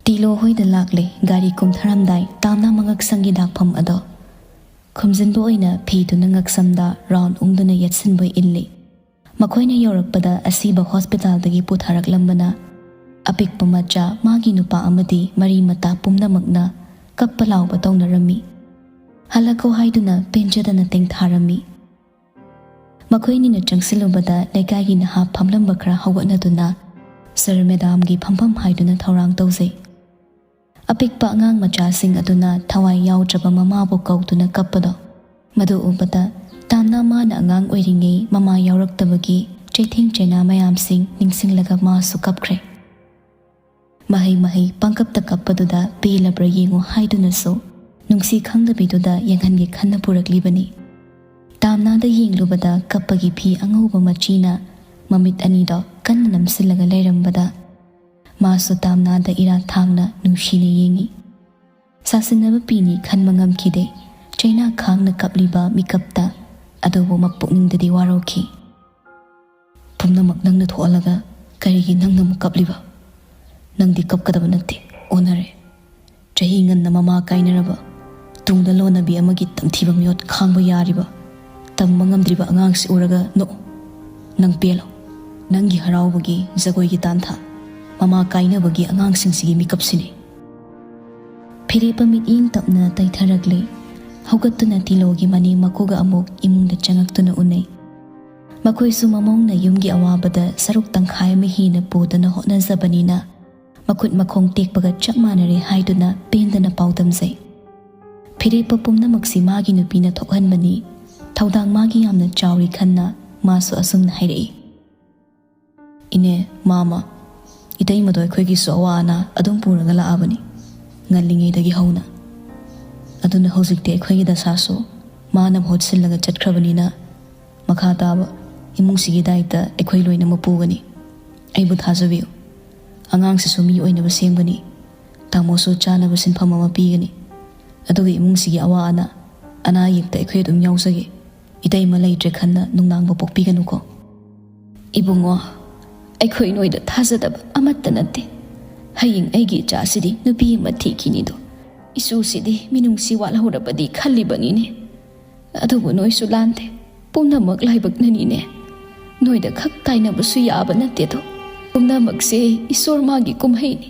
ꯇꯤꯂꯣ ꯍꯣꯏꯗ ꯂꯥꯛꯂꯦ꯫ ꯒꯥꯔꯤ ꯀꯨꯝꯊꯔꯝꯗꯥꯏ ꯇꯥꯝꯅꯥ ꯃꯉꯛꯁꯪꯒꯤ ꯗꯥꯛꯐꯝ ꯑꯗꯣ ꯈꯨꯝꯖꯤꯟꯕ ꯑꯣꯏꯅ ꯐꯤꯗꯨꯅ ꯉꯛꯁꯝꯗ ꯔꯥꯎꯟ ꯎꯪꯗꯨꯅ ꯌꯦꯠꯁꯤꯟꯕ ꯏꯜꯂꯤ꯫ ꯃꯈꯣꯏꯅ ꯌꯧꯔꯛꯄꯗ ꯑꯁꯤꯕ ꯍꯣꯁꯄꯤꯇꯥꯜꯗꯒꯤ ꯄꯨꯊꯔꯛꯂꯝꯕꯅ ꯑꯄꯤꯛꯄ ꯃꯆꯥ, ꯃꯥꯒꯤ ꯅꯨꯄꯥ ꯑꯃꯗꯤ ꯃꯔꯤ ꯃꯇꯥ ꯄꯨꯝꯅꯃꯛꯅ ꯀꯞꯄ ꯂꯥꯎꯕ ꯇꯧꯅꯔꯝꯃꯤ꯫ "ꯍꯜꯂꯛꯈꯣ" ꯍꯥꯏꯗꯨꯅ ꯄꯦꯟꯖꯗꯅ ꯇꯦꯡꯊꯥꯔꯝꯃꯤ꯫ ꯃꯈꯣꯏꯅꯤꯅ ꯆꯪꯁꯤꯜꯂꯨꯕꯗ ꯂꯩꯀꯥꯏꯒꯤ ꯅꯍꯥ ꯐꯝꯂꯝꯕ ꯈꯔ ꯍꯧꯒꯠꯅꯗꯨꯅ ꯁꯔ ꯃꯦꯗꯥꯝꯒꯤ ꯐꯝꯐꯝ ꯍꯥꯏꯗꯨꯅ ꯊꯧꯔꯥꯡ ꯇꯧꯖꯩ꯫ ꯑꯄꯤꯛꯄ ꯑꯉꯥꯡ ꯃꯆꯥꯁꯤꯡ ꯑꯗꯨꯅ ꯊꯋꯥꯏ ꯌꯥꯎꯗ꯭ꯔꯕ ꯃꯃꯥꯕꯨ ꯀꯧꯗꯨꯅ ꯀꯞꯄꯗꯣ, ꯃꯗꯨ ꯎꯕꯗ ꯇꯥꯝꯅꯥ ꯃꯥꯅ ꯑꯉꯥꯡ ꯑꯣꯏꯔꯤꯉꯩ ꯃꯃꯥ ꯌꯥꯎꯔꯛꯇꯕꯒꯤ ꯆꯩꯊꯦꯡ ꯆꯩꯅꯥ ꯃꯌꯥꯝꯁꯤꯡ ꯅꯤꯡꯁꯤꯡꯂꯒ ꯃꯥꯁꯨ ꯀꯞꯈ꯭ꯔꯦ꯫ ꯃꯍꯩ ꯃꯍꯩ ꯄꯪꯀꯞꯇ ꯀꯞꯄꯗꯨꯗ ꯄꯦꯜꯂꯕ꯭ꯔꯥ ꯌꯦꯡꯉꯨ ꯍꯥꯏꯗꯨꯅꯁꯨ ꯅꯨꯡꯁꯤ ꯈꯪꯗꯕꯤꯗꯨꯗ ꯌꯦꯡꯍꯟꯒꯦ ꯈꯟꯅ ꯄꯨꯔꯛꯂꯤꯕꯅꯤ꯫ ꯇꯥꯝꯅꯥꯗ ꯌꯦꯡꯂꯨꯕꯗ ꯀꯞꯄꯒꯤ ꯐꯤ ꯑꯉꯧꯕ ꯃꯆꯤꯅ ꯃꯃꯤꯠ ꯑꯅꯤꯗꯣ ꯀꯟꯅ ꯅꯝꯁꯤꯜꯂꯒ ꯂꯩꯔꯝꯕꯗ ꯃꯥꯁꯨ ꯇꯥꯝꯅꯥꯗ ꯏꯔꯥꯠ ꯊꯥꯡꯅ ꯅꯨꯡꯁꯤꯅ ꯌꯦꯡꯉꯤ꯫ ꯁꯥꯁꯤꯟꯅꯕ ꯄꯤꯅꯤ ꯈꯟꯕ ꯉꯝꯈꯤꯗꯦ꯫ ꯆꯩꯅꯥ ꯈꯥꯡꯅ ꯀꯞꯂꯤꯕ ꯃꯤꯀꯞꯇ ꯑꯗꯨꯕꯨ ꯃꯄꯨꯛꯅꯤꯡꯗꯗꯤ ꯋꯥꯔꯧꯈꯤ꯫ "ꯄꯨꯝꯅꯃꯛ ꯅꯪꯅ ꯊꯣꯛꯍꯜꯂꯒ ꯀꯔꯤꯒꯤ ꯅꯪꯅ ꯑꯃꯨꯛ ꯀꯞꯂꯤꯕ? ꯅꯪꯗꯤ ꯀꯞꯀꯗꯕ ꯅꯠꯇꯦ, ꯑꯣꯟꯅꯔꯦ꯫ ꯆꯍꯤ ꯉꯟꯅ ꯃꯃꯥ ꯀꯥꯏꯅꯔꯕ, ꯇꯨꯡꯗ ꯂꯣꯟꯅꯕꯤ ꯑꯃꯒꯤ ꯇꯝꯊꯤꯕ ꯃꯤꯑꯣꯠ ꯈꯥꯡꯕ ꯌꯥꯔꯤꯕ, ꯇꯝꯕ ꯉꯝꯗ꯭ꯔꯤꯕ ꯑꯉꯥꯡꯁꯤ ꯎꯔꯒ ꯅꯣꯛꯎ꯫ ꯅꯪ ꯄꯦꯜꯂꯣ꯫ ꯅꯪꯒꯤ ꯍꯔꯥꯎꯕꯒꯤ ꯖꯒꯣꯏꯒꯤ ꯇꯥꯟꯊꯥ, ꯃꯃꯥ ꯀꯥꯏꯅꯕꯒꯤ ꯑꯉꯥꯡꯁꯤꯡꯁꯤꯒꯤ ꯃꯤꯀꯞꯁꯤꯅꯤ꯫" ꯐꯤꯔꯦꯞꯄ ꯃꯤꯠꯌꯦꯡ ꯇꯞꯅ ꯇꯩꯊꯔꯛꯂꯦ꯫ ꯍꯧꯒꯠꯇꯨꯅ ꯇꯤꯂꯣꯒꯤ ꯃꯅꯦꯝ ꯃꯀꯨꯒ ꯑꯃꯨꯛ ꯏꯃꯨꯡꯗ ꯆꯪꯉꯛꯇꯨꯅ ꯎꯅꯩ꯫ ꯃꯈꯣꯏꯁꯨ ꯃꯃꯧꯅ ꯌꯨꯝꯒꯤ ꯑꯋꯥꯕꯗ ꯁꯔꯨꯛ ꯇꯪꯈꯥꯏ ꯑꯃ ꯍꯦꯟꯅ ꯄꯨꯗꯨꯅ ꯍꯣꯠꯅꯖꯕꯅꯤꯅ ꯃꯈꯨꯠ ꯃꯈꯣꯡ ꯇꯦꯛꯄꯒ ꯆꯞ ꯃꯥꯟꯅꯔꯦ ꯍꯥꯏꯗꯨꯅ ꯄꯦꯟꯗꯅ ꯄꯥꯎꯗꯝꯖꯩ꯫ "ꯐꯤꯔꯦꯞꯄ ꯄꯨꯝꯅꯃꯛꯁꯤ ꯃꯥꯒꯤ ꯅꯨꯄꯤꯅ ꯊꯣꯛꯍꯟꯕꯅꯤ꯫ ꯊꯧꯗꯥꯡ ꯃꯥꯒꯤ ꯌꯥꯝꯅ ꯆꯥꯎꯔꯤ" ꯈꯟꯅ ꯃꯥꯁꯨ ꯑꯁꯨꯝꯅ ꯍꯥꯏꯔꯛꯏ꯫ "ꯏꯅꯦ, ꯃꯥꯃ, ꯏꯇꯩꯃꯗꯣ ꯑꯩꯈꯣꯏꯒꯤꯁꯨ ꯑꯋꯥ ꯑꯅꯥ ꯑꯗꯨꯝ ꯄꯨꯔꯒ ꯂꯥꯛꯑꯕꯅꯤ, ꯉꯜꯂꯤꯉꯩꯗꯒꯤ ꯍꯧꯅ꯫ ꯑꯗꯨꯅ ꯍꯧꯖꯤꯛꯇꯤ ꯑꯩꯈꯣꯏꯒꯤ ꯗꯁꯥꯁꯨ ꯃꯥꯅ ꯃꯍꯨꯠ ꯁꯤꯜꯂꯒ ꯆꯠꯈ꯭ꯔꯕꯅꯤꯅ, ꯃꯈꯥ ꯇꯥꯕ ꯏꯃꯨꯡꯁꯤꯒꯤ ꯗꯥꯏꯇ ꯑꯩꯈꯣꯏ ꯂꯣꯏꯅꯃꯛ ꯄꯨꯒꯅꯤ꯫ ꯑꯩꯕꯨ ꯊꯥꯖꯕꯤꯌꯨ꯫ ꯑꯉꯥꯡꯁꯤꯁꯨ ꯃꯤ ꯑꯣꯏꯅꯕ ꯁꯦꯝꯒꯅꯤ꯫ ꯇꯥꯃꯣꯁꯨ ꯆꯥꯅꯕ ꯁꯤꯟꯐꯝ ꯑꯃ ꯄꯤꯒꯅꯤ꯫ ꯑꯗꯨꯒ ꯏꯃꯨꯡꯁꯤꯒꯤ ꯑꯋꯥ ꯑꯅꯥ, ꯑꯅꯥ ꯑꯌꯦꯛꯇ ꯑꯩꯈꯣꯏ ꯑꯗꯨꯝ ꯌꯥꯎꯖꯒꯦ꯫ ꯏꯇꯩꯃ ꯂꯩꯇ꯭ꯔꯦ ꯈꯟꯅ ꯅꯨꯡꯅꯥꯡꯕ ꯄꯣꯛꯄꯤꯒꯅꯨꯀꯣ꯫ ꯏꯕꯨꯡꯉꯣ, ꯑꯩꯈꯣꯏ ꯅꯣꯏꯗ ꯊꯥꯖꯗꯕ ꯑꯃꯠꯇ ꯅꯠꯇꯦ꯫ ꯍꯌꯦꯡ ꯑꯩꯒꯤ ꯏꯆꯥꯁꯤꯗꯤ ꯅꯨꯄꯤ ꯑꯃ ꯊꯤꯈꯤꯅꯤꯗꯣ, ꯏꯁꯨꯁꯤꯗꯤ ꯃꯤꯅꯨꯡꯁꯤ ꯋꯥꯠꯍꯧꯔꯕꯗꯤ ꯈꯜꯂꯤꯕꯅꯤꯅꯦ꯫ ꯑꯗꯨꯕꯨ ꯅꯣꯏꯁꯨ ꯂꯥꯟꯗꯦ, ꯄꯨꯝꯅꯃꯛ ꯂꯥꯏꯕꯛꯅꯅꯤꯅꯦ꯫ ꯅꯣꯏꯗ ꯈꯛ ꯇꯥꯏꯅꯕꯁꯨ ꯌꯥꯕ ꯅꯠꯇꯦꯗꯣ꯫ ꯄꯨꯝꯅꯃꯛꯁꯦ ꯏꯁꯣꯔ ꯃꯥꯒꯤ ꯀꯨꯝꯍꯩꯅꯤ꯫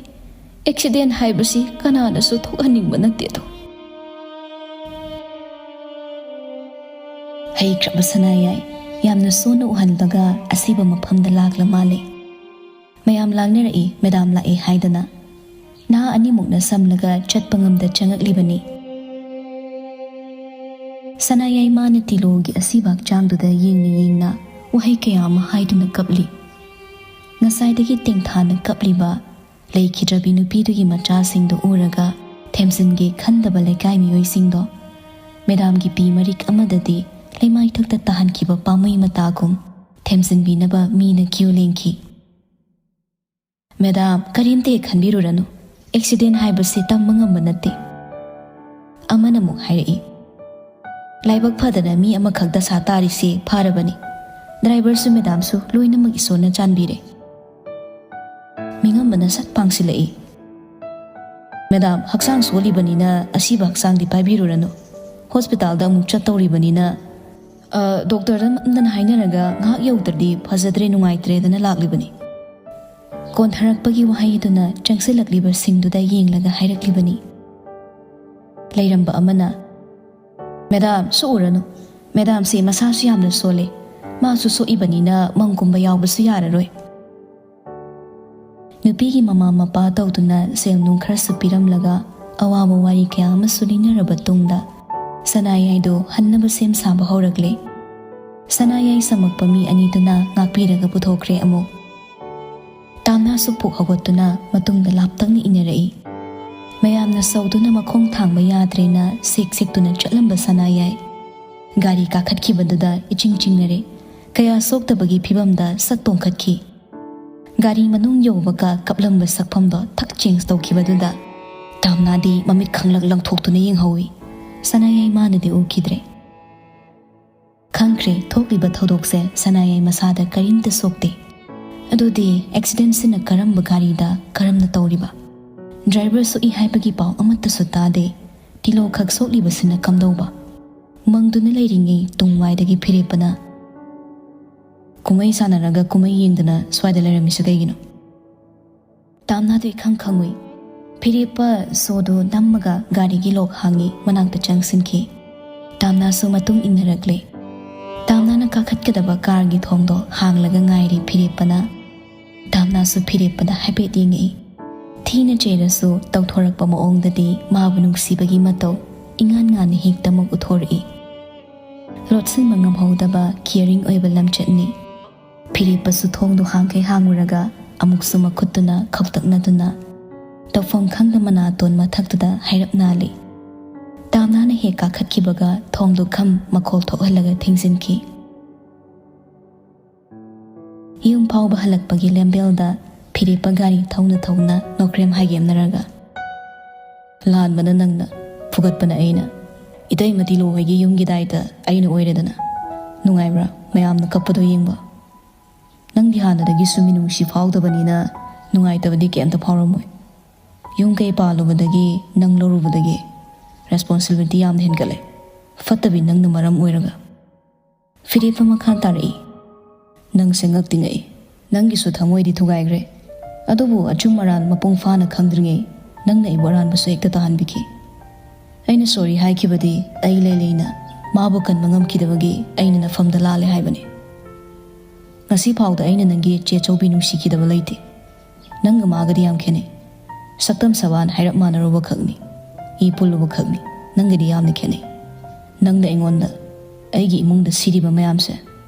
ꯑꯦꯛꯁꯤꯗꯦꯟ ꯍꯥꯏꯕꯁꯤ ꯀꯅꯥꯅꯁꯨ ꯊꯣꯛꯍꯟꯅꯤꯡꯕ ꯅꯠꯇꯦꯗꯣ꯫ ꯍꯩꯈ꯭ꯔꯕ ꯁꯅꯥꯌꯥꯏ ꯌꯥꯝꯅ ꯁꯣꯟꯅ ꯎꯍꯜꯂꯒ ꯑꯁꯤꯕ ꯃꯐꯝꯗ ꯂꯥꯛꯂ ꯃꯥꯜꯂꯦ꯫ ꯃꯌꯥꯝ ꯂꯥꯡꯅꯔꯛꯏ, ꯃꯦꯗꯥꯝ ꯂꯥꯛꯑꯦ ꯍꯥꯏꯗꯅ꯫ ꯅꯍꯥ ꯑꯅꯤꯃꯨꯛꯅ ꯁꯝꯂꯒ ꯆꯠꯄ ꯉꯝꯗ ꯆꯪꯉꯛꯂꯤꯕꯅꯤ꯫ ꯁꯅꯥꯌꯥꯏ ꯃꯥꯅ ꯇꯤꯂꯣꯒꯤ ꯑꯁꯤꯕ ꯍꯛꯆꯥꯡꯗꯨꯗ ꯌꯦꯡꯅ ꯌꯦꯡꯅ ꯋꯥꯍꯩ ꯀꯌꯥ ꯑꯃ ꯍꯥꯏꯗꯨꯅ ꯀꯞꯂꯤ꯫ ꯉꯁꯥꯏꯗꯒꯤ ꯇꯦꯡꯊꯥꯅ ꯀꯞꯂꯤꯕ ꯂꯩꯈꯤꯗ꯭ꯔꯕꯤ ꯅꯨꯄꯤꯗꯨꯒꯤ ꯃꯆꯥꯁꯤꯡꯗꯨ ꯎꯔꯒ ꯊꯦꯝꯖꯤꯟꯒꯦ ꯈꯟꯗꯕ ꯂꯩꯀꯥꯏ ꯃꯤꯑꯣꯏꯁꯤꯡꯗꯣ ꯃꯦꯗꯥꯝꯒꯤ ꯄꯤ ꯃꯔꯤꯛ ꯑꯃꯗꯗꯤ ꯂꯩꯃꯥꯏꯊꯛꯇ ꯇꯥꯍꯟꯈꯤꯕ ꯄꯥꯝꯃꯩ ꯃꯇꯥꯒꯨꯝ ꯊꯦꯝꯖꯤꯟꯕꯤꯅꯕ ꯃꯤꯅ ꯀ꯭ꯌꯨ ꯂꯦꯡꯈꯤ꯫ "ꯃꯦꯗꯥꯝ, ꯀꯔꯤꯝꯇ ꯍꯦꯛ ꯈꯟꯕꯤꯔꯨꯔꯅꯨ꯫ ꯑꯦꯛꯁꯤꯗꯦꯟ ꯍꯥꯏꯕꯁꯤ ꯇꯝꯕ ꯉꯝꯕ ꯅꯠꯇꯦ꯫" ꯑꯃꯅ ꯑꯃꯨꯛ ꯍꯥꯏꯔꯛꯏ, "ꯂꯥꯏꯕꯛ ꯐꯗꯅ ꯃꯤ ꯑꯃꯈꯛ ꯗꯁꯥ ꯇꯥꯔꯤꯁꯤ ꯐꯥꯔꯕꯅꯤ꯫ ꯗ꯭ꯔꯥꯏꯚꯔꯁꯨ ꯃꯦꯗꯥꯝꯁꯨ ꯂꯣꯏꯅꯃꯛ ꯏꯁꯣꯔꯅ ꯆꯥꯟꯕꯤꯔꯦ꯫" ꯃꯤꯉꯝꯕꯅ ꯁꯠ ꯄꯥꯡꯁꯤꯜꯂꯛꯏ, "ꯃꯦꯗꯥꯝ, ꯍꯛꯆꯥꯡ ꯁꯣꯜꯂꯤꯕꯅꯤꯅ ꯑꯁꯤꯕ ꯍꯛꯆꯥꯡꯗꯤ ꯄꯥꯏꯕꯤꯔꯨꯔꯅꯨ꯫ ꯍꯣꯁꯄꯤꯇꯥꯜꯗ ꯑꯃꯨꯛ ꯆꯠꯇꯧꯔꯤꯕꯅꯤꯅ, ꯑ, ꯗꯣꯛꯇꯔꯗ ꯅꯝꯗꯅ ꯍꯥꯏꯅꯔꯒ ꯉꯥꯏꯍꯥꯛ ꯌꯧꯗ꯭ꯔꯗꯤ ꯐꯖꯗ꯭ꯔꯦ, ꯅꯨꯡꯉꯥꯏꯇ꯭ꯔꯦꯗꯅ ꯂꯥꯛꯂꯤꯕꯅꯤ꯫" ꯀꯣꯟꯊꯔꯛꯄꯒꯤ ꯋꯥꯍꯩꯗꯨꯅ ꯆꯪꯁꯤꯜꯂꯛꯂꯤꯕꯁꯤꯡꯗꯨꯗ ꯌꯦꯡꯂꯒ ꯍꯥꯏꯔꯛꯂꯤꯕꯅꯤ꯫ ꯂꯩꯔꯝꯕ ꯑꯃꯅ, "ꯃꯦꯗꯥꯝ, ꯁꯣꯛꯎꯔꯅꯨ꯫ ꯃꯦꯗꯥꯝꯁꯦ ꯃꯁꯥꯁꯨ ꯌꯥꯝꯅ ꯁꯣꯜꯂꯦ꯫ ꯃꯥꯁꯨ ꯁꯣꯛꯏꯕꯅꯤꯅ ꯃꯪ ꯀꯨꯝꯕ ꯌꯥꯎꯕꯁꯨ ꯌꯥꯔꯔꯣꯏ꯫" ꯅꯨꯄꯤꯒꯤ ꯃꯃꯥ ꯃꯄꯥ ꯇꯧꯗꯨꯅ ꯁꯦꯜ ꯅꯨꯡ ꯈꯔꯁꯨ ꯄꯤꯔꯝꯂꯒ ꯑꯋꯥꯕ ꯋꯥꯔꯤ ꯀꯌꯥ ꯑꯃꯁꯨ ꯂꯤꯅꯔꯕ ꯇꯨꯡꯗ ꯁꯅꯥꯌꯥꯏꯗꯨ ꯍꯟꯅꯕ ꯁꯦꯝ ꯁꯥꯕ ꯍꯧꯔꯛꯂꯦ꯫ ꯁꯅꯥꯌꯥꯏ ꯁꯝꯃꯛꯄ ꯃꯤ ꯑꯅꯤꯗꯨꯅ ꯉꯥꯛꯄꯤꯔꯒ ꯄꯨꯊꯣꯛꯈ꯭ꯔꯦ ꯑꯃꯨꯛ꯫ ꯇꯥꯝꯅꯥꯁꯨ ꯄꯨꯛ ꯍꯧꯒꯠꯇꯨꯅ ꯃꯇꯨꯡꯗ ꯂꯥꯞꯇꯛꯅ ꯏꯟꯅꯔꯛꯏ꯫ ꯃꯌꯥꯝꯅ ꯁꯧꯗꯨꯅ ꯃꯈꯣꯡ ꯊꯥꯡꯕ ꯌꯥꯗ꯭ꯔꯦꯅ ꯁꯦꯛ ꯁꯦꯛꯇꯨꯅ ꯆꯠꯂꯝꯕ ꯁꯅꯥꯌꯥꯏ ꯒꯥꯔꯤ ꯀꯥꯈꯠꯈꯤꯕꯗꯨꯗ ꯏꯆꯤꯡ ꯆꯤꯡꯅꯔꯦ꯫ ꯀꯌꯥ ꯁꯣꯛꯇꯕꯒꯤ ꯐꯤꯕꯝꯗ ꯁꯠ ꯇꯣꯡꯈꯠꯈꯤ꯫ ꯒꯥꯔꯤ ꯃꯅꯨꯡ ꯌꯧꯕꯒ ꯀꯞꯂꯝꯕ ꯁꯛꯐꯝꯗꯣ ꯊꯛ ꯆꯦꯟꯖ ꯇꯧꯈꯤꯕꯗꯨꯗ ꯇꯥꯝꯅꯥꯗꯤ ꯃꯃꯤꯠ ꯈꯪꯂꯛ ꯂꯪꯊꯣꯛꯇꯨꯅ ꯌꯦꯡꯍꯧꯏ꯫ ꯁꯅꯥꯌꯥꯏ ꯃꯥꯅꯗꯤ ꯎꯈꯤꯗ꯭ꯔꯦ꯫ ꯈꯪꯈ꯭ꯔꯦ, ꯊꯣꯛꯂꯤꯕ ꯊꯧꯗꯣꯛꯁꯦ ꯁꯅꯥꯌꯥꯏ ꯃꯁꯥꯗ ꯀꯔꯤꯝꯇ ꯁꯣꯛꯇꯦ꯫ ꯑꯗꯨꯗꯤ ꯑꯦꯛꯁꯤꯗꯦꯟꯁꯤꯅ ꯀꯔꯝꯕ ꯒꯥꯔꯤꯗ ꯀꯔꯝꯅ ꯇꯧꯔꯤꯕ? ꯗ꯭ꯔꯥꯏꯚꯔ ꯁꯣꯛꯏ ꯍꯥꯏꯕꯒꯤ ꯄꯥꯎ ꯑꯃꯠꯇꯁꯨ ꯇꯥꯗꯦ꯫ ꯇꯤꯂꯣ ꯈꯛ ꯁꯣꯛꯂꯤꯕꯁꯤꯅ ꯀꯝꯗꯧꯕ? ꯃꯪꯗꯨꯅ ꯂꯩꯔꯤꯉꯩ ꯇꯨꯡꯋꯥꯏꯗꯒꯤ ꯐꯤꯔꯦꯞꯄꯅ ꯀꯨꯝꯍꯩ ꯁꯥꯟꯅꯔꯒ ꯀꯨꯝꯍꯩ ꯌꯦꯡꯗꯅ ꯁ꯭ꯋꯥꯏꯗ ꯂꯩꯔꯝꯃꯤꯁꯤ ꯀꯩꯒꯤꯅꯣ? ꯇꯥꯝꯅꯥꯗꯣ ꯏꯈꯪ ꯈꯪꯉꯨꯏ꯫ ꯐꯤꯔꯦꯞꯄ ꯁꯣꯗꯨ ꯅꯝꯃꯒ ꯒꯥꯔꯤꯒꯤ ꯂꯣꯛ ꯍꯥꯡꯉꯤ, ꯃꯅꯥꯛꯇ ꯆꯪꯁꯤꯟꯈꯤ꯫ ꯇꯥꯝꯅꯥꯁꯨ ꯃꯇꯨꯡ ꯏꯟꯅꯔꯛꯂꯦ꯫ ꯇꯥꯝꯅꯥꯅ ꯀꯥꯈꯠꯀꯗꯕ ꯀꯥꯔꯒꯤ ꯊꯣꯡꯗꯣ ꯍꯥꯡꯂꯒ ꯉꯥꯏꯔꯤ ꯐꯤꯔꯦꯞꯄꯅ꯫ ꯇꯥꯝꯅꯥꯁꯨ ꯐꯤꯔꯦꯞꯄꯗ ꯍꯥꯏꯐꯦꯠ ꯌꯦꯡꯉꯛꯏ꯫ ꯊꯤꯅ ꯆꯩꯔꯁꯨ ꯇꯧꯊꯣꯔꯛꯄ ꯃꯑꯣꯡꯗꯗꯤ ꯃꯥꯕꯨ ꯅꯨꯡꯁꯤꯕꯒꯤ ꯃꯇꯧ ꯏꯉꯥꯟ ꯉꯥꯟꯅ ꯍꯦꯛꯇꯃꯛ ꯎꯠꯊꯣꯔꯛꯏ꯫ ꯂꯣꯠꯁꯤꯟꯕ ꯉꯝꯍꯧꯗꯕ ꯀꯤꯌꯔꯤꯡ ꯑꯣꯏꯕ ꯂꯝꯆꯠꯅꯤ꯫ ꯐꯤꯔꯦꯞꯄꯁꯨ ꯊꯣꯡꯗꯨ ꯍꯥꯡꯈꯩ ꯍꯥꯡꯉꯨꯔꯒ ꯑꯃꯨꯛꯁꯨ ꯃꯈꯨꯠꯇꯨꯅ ꯈꯧꯇꯛꯅꯗꯨꯅ ꯇꯧꯐꯝ ꯈꯪꯗ ꯃꯅꯥꯇꯣꯟ ꯃꯊꯛꯇꯨꯗ ꯍꯥꯏꯔꯞ ꯅꯥꯜꯂꯤ꯫ ꯇꯥꯝꯅꯥꯅ ꯍꯦꯛ ꯀꯥꯈꯠꯈꯤꯕꯒ ꯊꯣꯡꯗꯨ ꯈꯝ ꯃꯈꯣꯜ ꯊꯣꯛꯍꯜꯂꯒ ꯊꯤꯡꯖꯤꯟꯈꯤ꯫ ꯌꯨꯝ ꯐꯥꯎꯕ ꯍꯜꯂꯛꯄꯒꯤ ꯂꯦꯝꯕꯦꯜꯗ ꯐꯤꯔꯦꯞꯄ ꯒꯥꯔꯤ ꯊꯧꯅ ꯊꯧꯅ ꯅꯣꯀ꯭ꯔꯦꯝ ꯍꯥꯏꯒꯦꯝꯅꯔꯒ, "ꯂꯥꯟꯕꯅ ꯅꯪꯅ, ꯐꯨꯒꯠꯄꯅ ꯑꯩꯅ꯫ ꯏꯇꯩꯃ ꯇꯤꯂꯣ ꯍꯣꯏꯒꯤ ꯌꯨꯝꯒꯤ ꯗꯥꯏꯇ ꯑꯩꯅ ꯑꯣꯏꯔꯦꯗꯅ꯫ ꯅꯨꯡꯉꯥꯏꯕ꯭ꯔꯥ ꯃꯌꯥꯝꯅ ꯀꯞꯄꯗꯣ ꯌꯦꯡꯕ? ꯅꯪꯗꯤ ꯍꯥꯟꯅꯗꯒꯤꯁꯨ ꯃꯤꯅꯨꯡꯁꯤ ꯐꯥꯎꯗꯕꯅꯤꯅ ꯅꯨꯡꯉꯥꯏꯇꯕꯗꯤ ꯀꯩꯝꯇ ꯐꯥꯎꯔꯝꯃꯣꯏ꯫ ꯌꯨꯝ ꯀꯩ ꯄꯥꯜꯂꯨꯕꯗꯒꯤ, ꯅꯪ ꯂꯧꯔꯨꯕꯗꯒꯤ ꯔꯦꯁꯄꯣꯟꯁꯤꯕꯤꯂꯤꯇꯤ ꯌꯥꯝꯅ ꯍꯦꯟꯒꯠꯂꯦ꯫ ꯐꯠꯇꯕꯤ ꯅꯪꯅ ꯃꯔꯝ ꯑꯣꯏꯔꯒ꯫" ꯐꯤꯔꯦꯞꯄ ꯃꯈꯥ ꯇꯥꯔꯛꯏ꯫ "ꯅꯪꯁꯦ ꯉꯛꯇꯤ ꯉꯛꯏ꯫ ꯅꯪꯒꯤꯁꯨ ꯊꯃꯣꯏꯗꯤ ꯊꯨꯒꯥꯏꯈ꯭ꯔꯦ꯫ ꯑꯗꯨꯕꯨ ꯑꯆꯨꯝ ꯑꯔꯥꯟ ꯃꯄꯨꯡ ꯐꯥꯅ ꯈꯪꯗ꯭ꯔꯤꯉꯩ ꯅꯪꯅ ꯑꯩꯕꯨ ꯑꯔꯥꯟꯕꯁꯨ ꯍꯦꯛꯇ ꯇꯥꯍꯟꯕꯤꯈꯤ꯫ ꯑꯩꯅ ꯁꯣꯔꯤ ꯍꯥꯏꯈꯤꯕꯗꯤ ꯑꯩ ꯂꯩ ꯂꯩꯅ ꯃꯥꯕꯨ ꯀꯟꯕ ꯉꯝꯈꯤꯗꯕꯒꯤ ꯑꯩꯅ ꯅꯐꯝꯗ ꯂꯥꯜꯂꯦ ꯍꯥꯏꯕꯅꯤ꯫ ꯉꯁꯤ ꯐꯥꯎꯗ ꯑꯩꯅ ꯅꯪꯒꯤ ꯆꯦ ꯆꯧꯕꯤ ꯅꯨꯡꯁꯤꯈꯤꯗꯕ ꯂꯩꯇꯦ꯫ ꯅꯪꯒ ꯃꯥꯒꯗꯤ ꯌꯥꯝ ꯈꯦꯠꯅꯩ꯫ ꯁꯛꯇꯝ ꯁꯕꯥꯟ ꯍꯥꯏꯔꯞ ꯃꯥꯟꯅꯔꯨꯕ ꯈꯛꯅꯤ꯫ ꯏ ꯄꯨꯜꯂꯨꯕ ꯈꯛꯅꯤ꯫ ꯅꯪꯒꯗꯤ ꯌꯥꯝꯅ ꯈꯦꯠꯅꯩ꯫ ꯅꯪꯅ ꯑꯩꯉꯣꯟꯗ, ꯑꯩꯒꯤ ꯏꯃꯨꯡꯗ ꯁꯤꯔꯤꯕ ꯃꯌꯥꯝꯁꯦ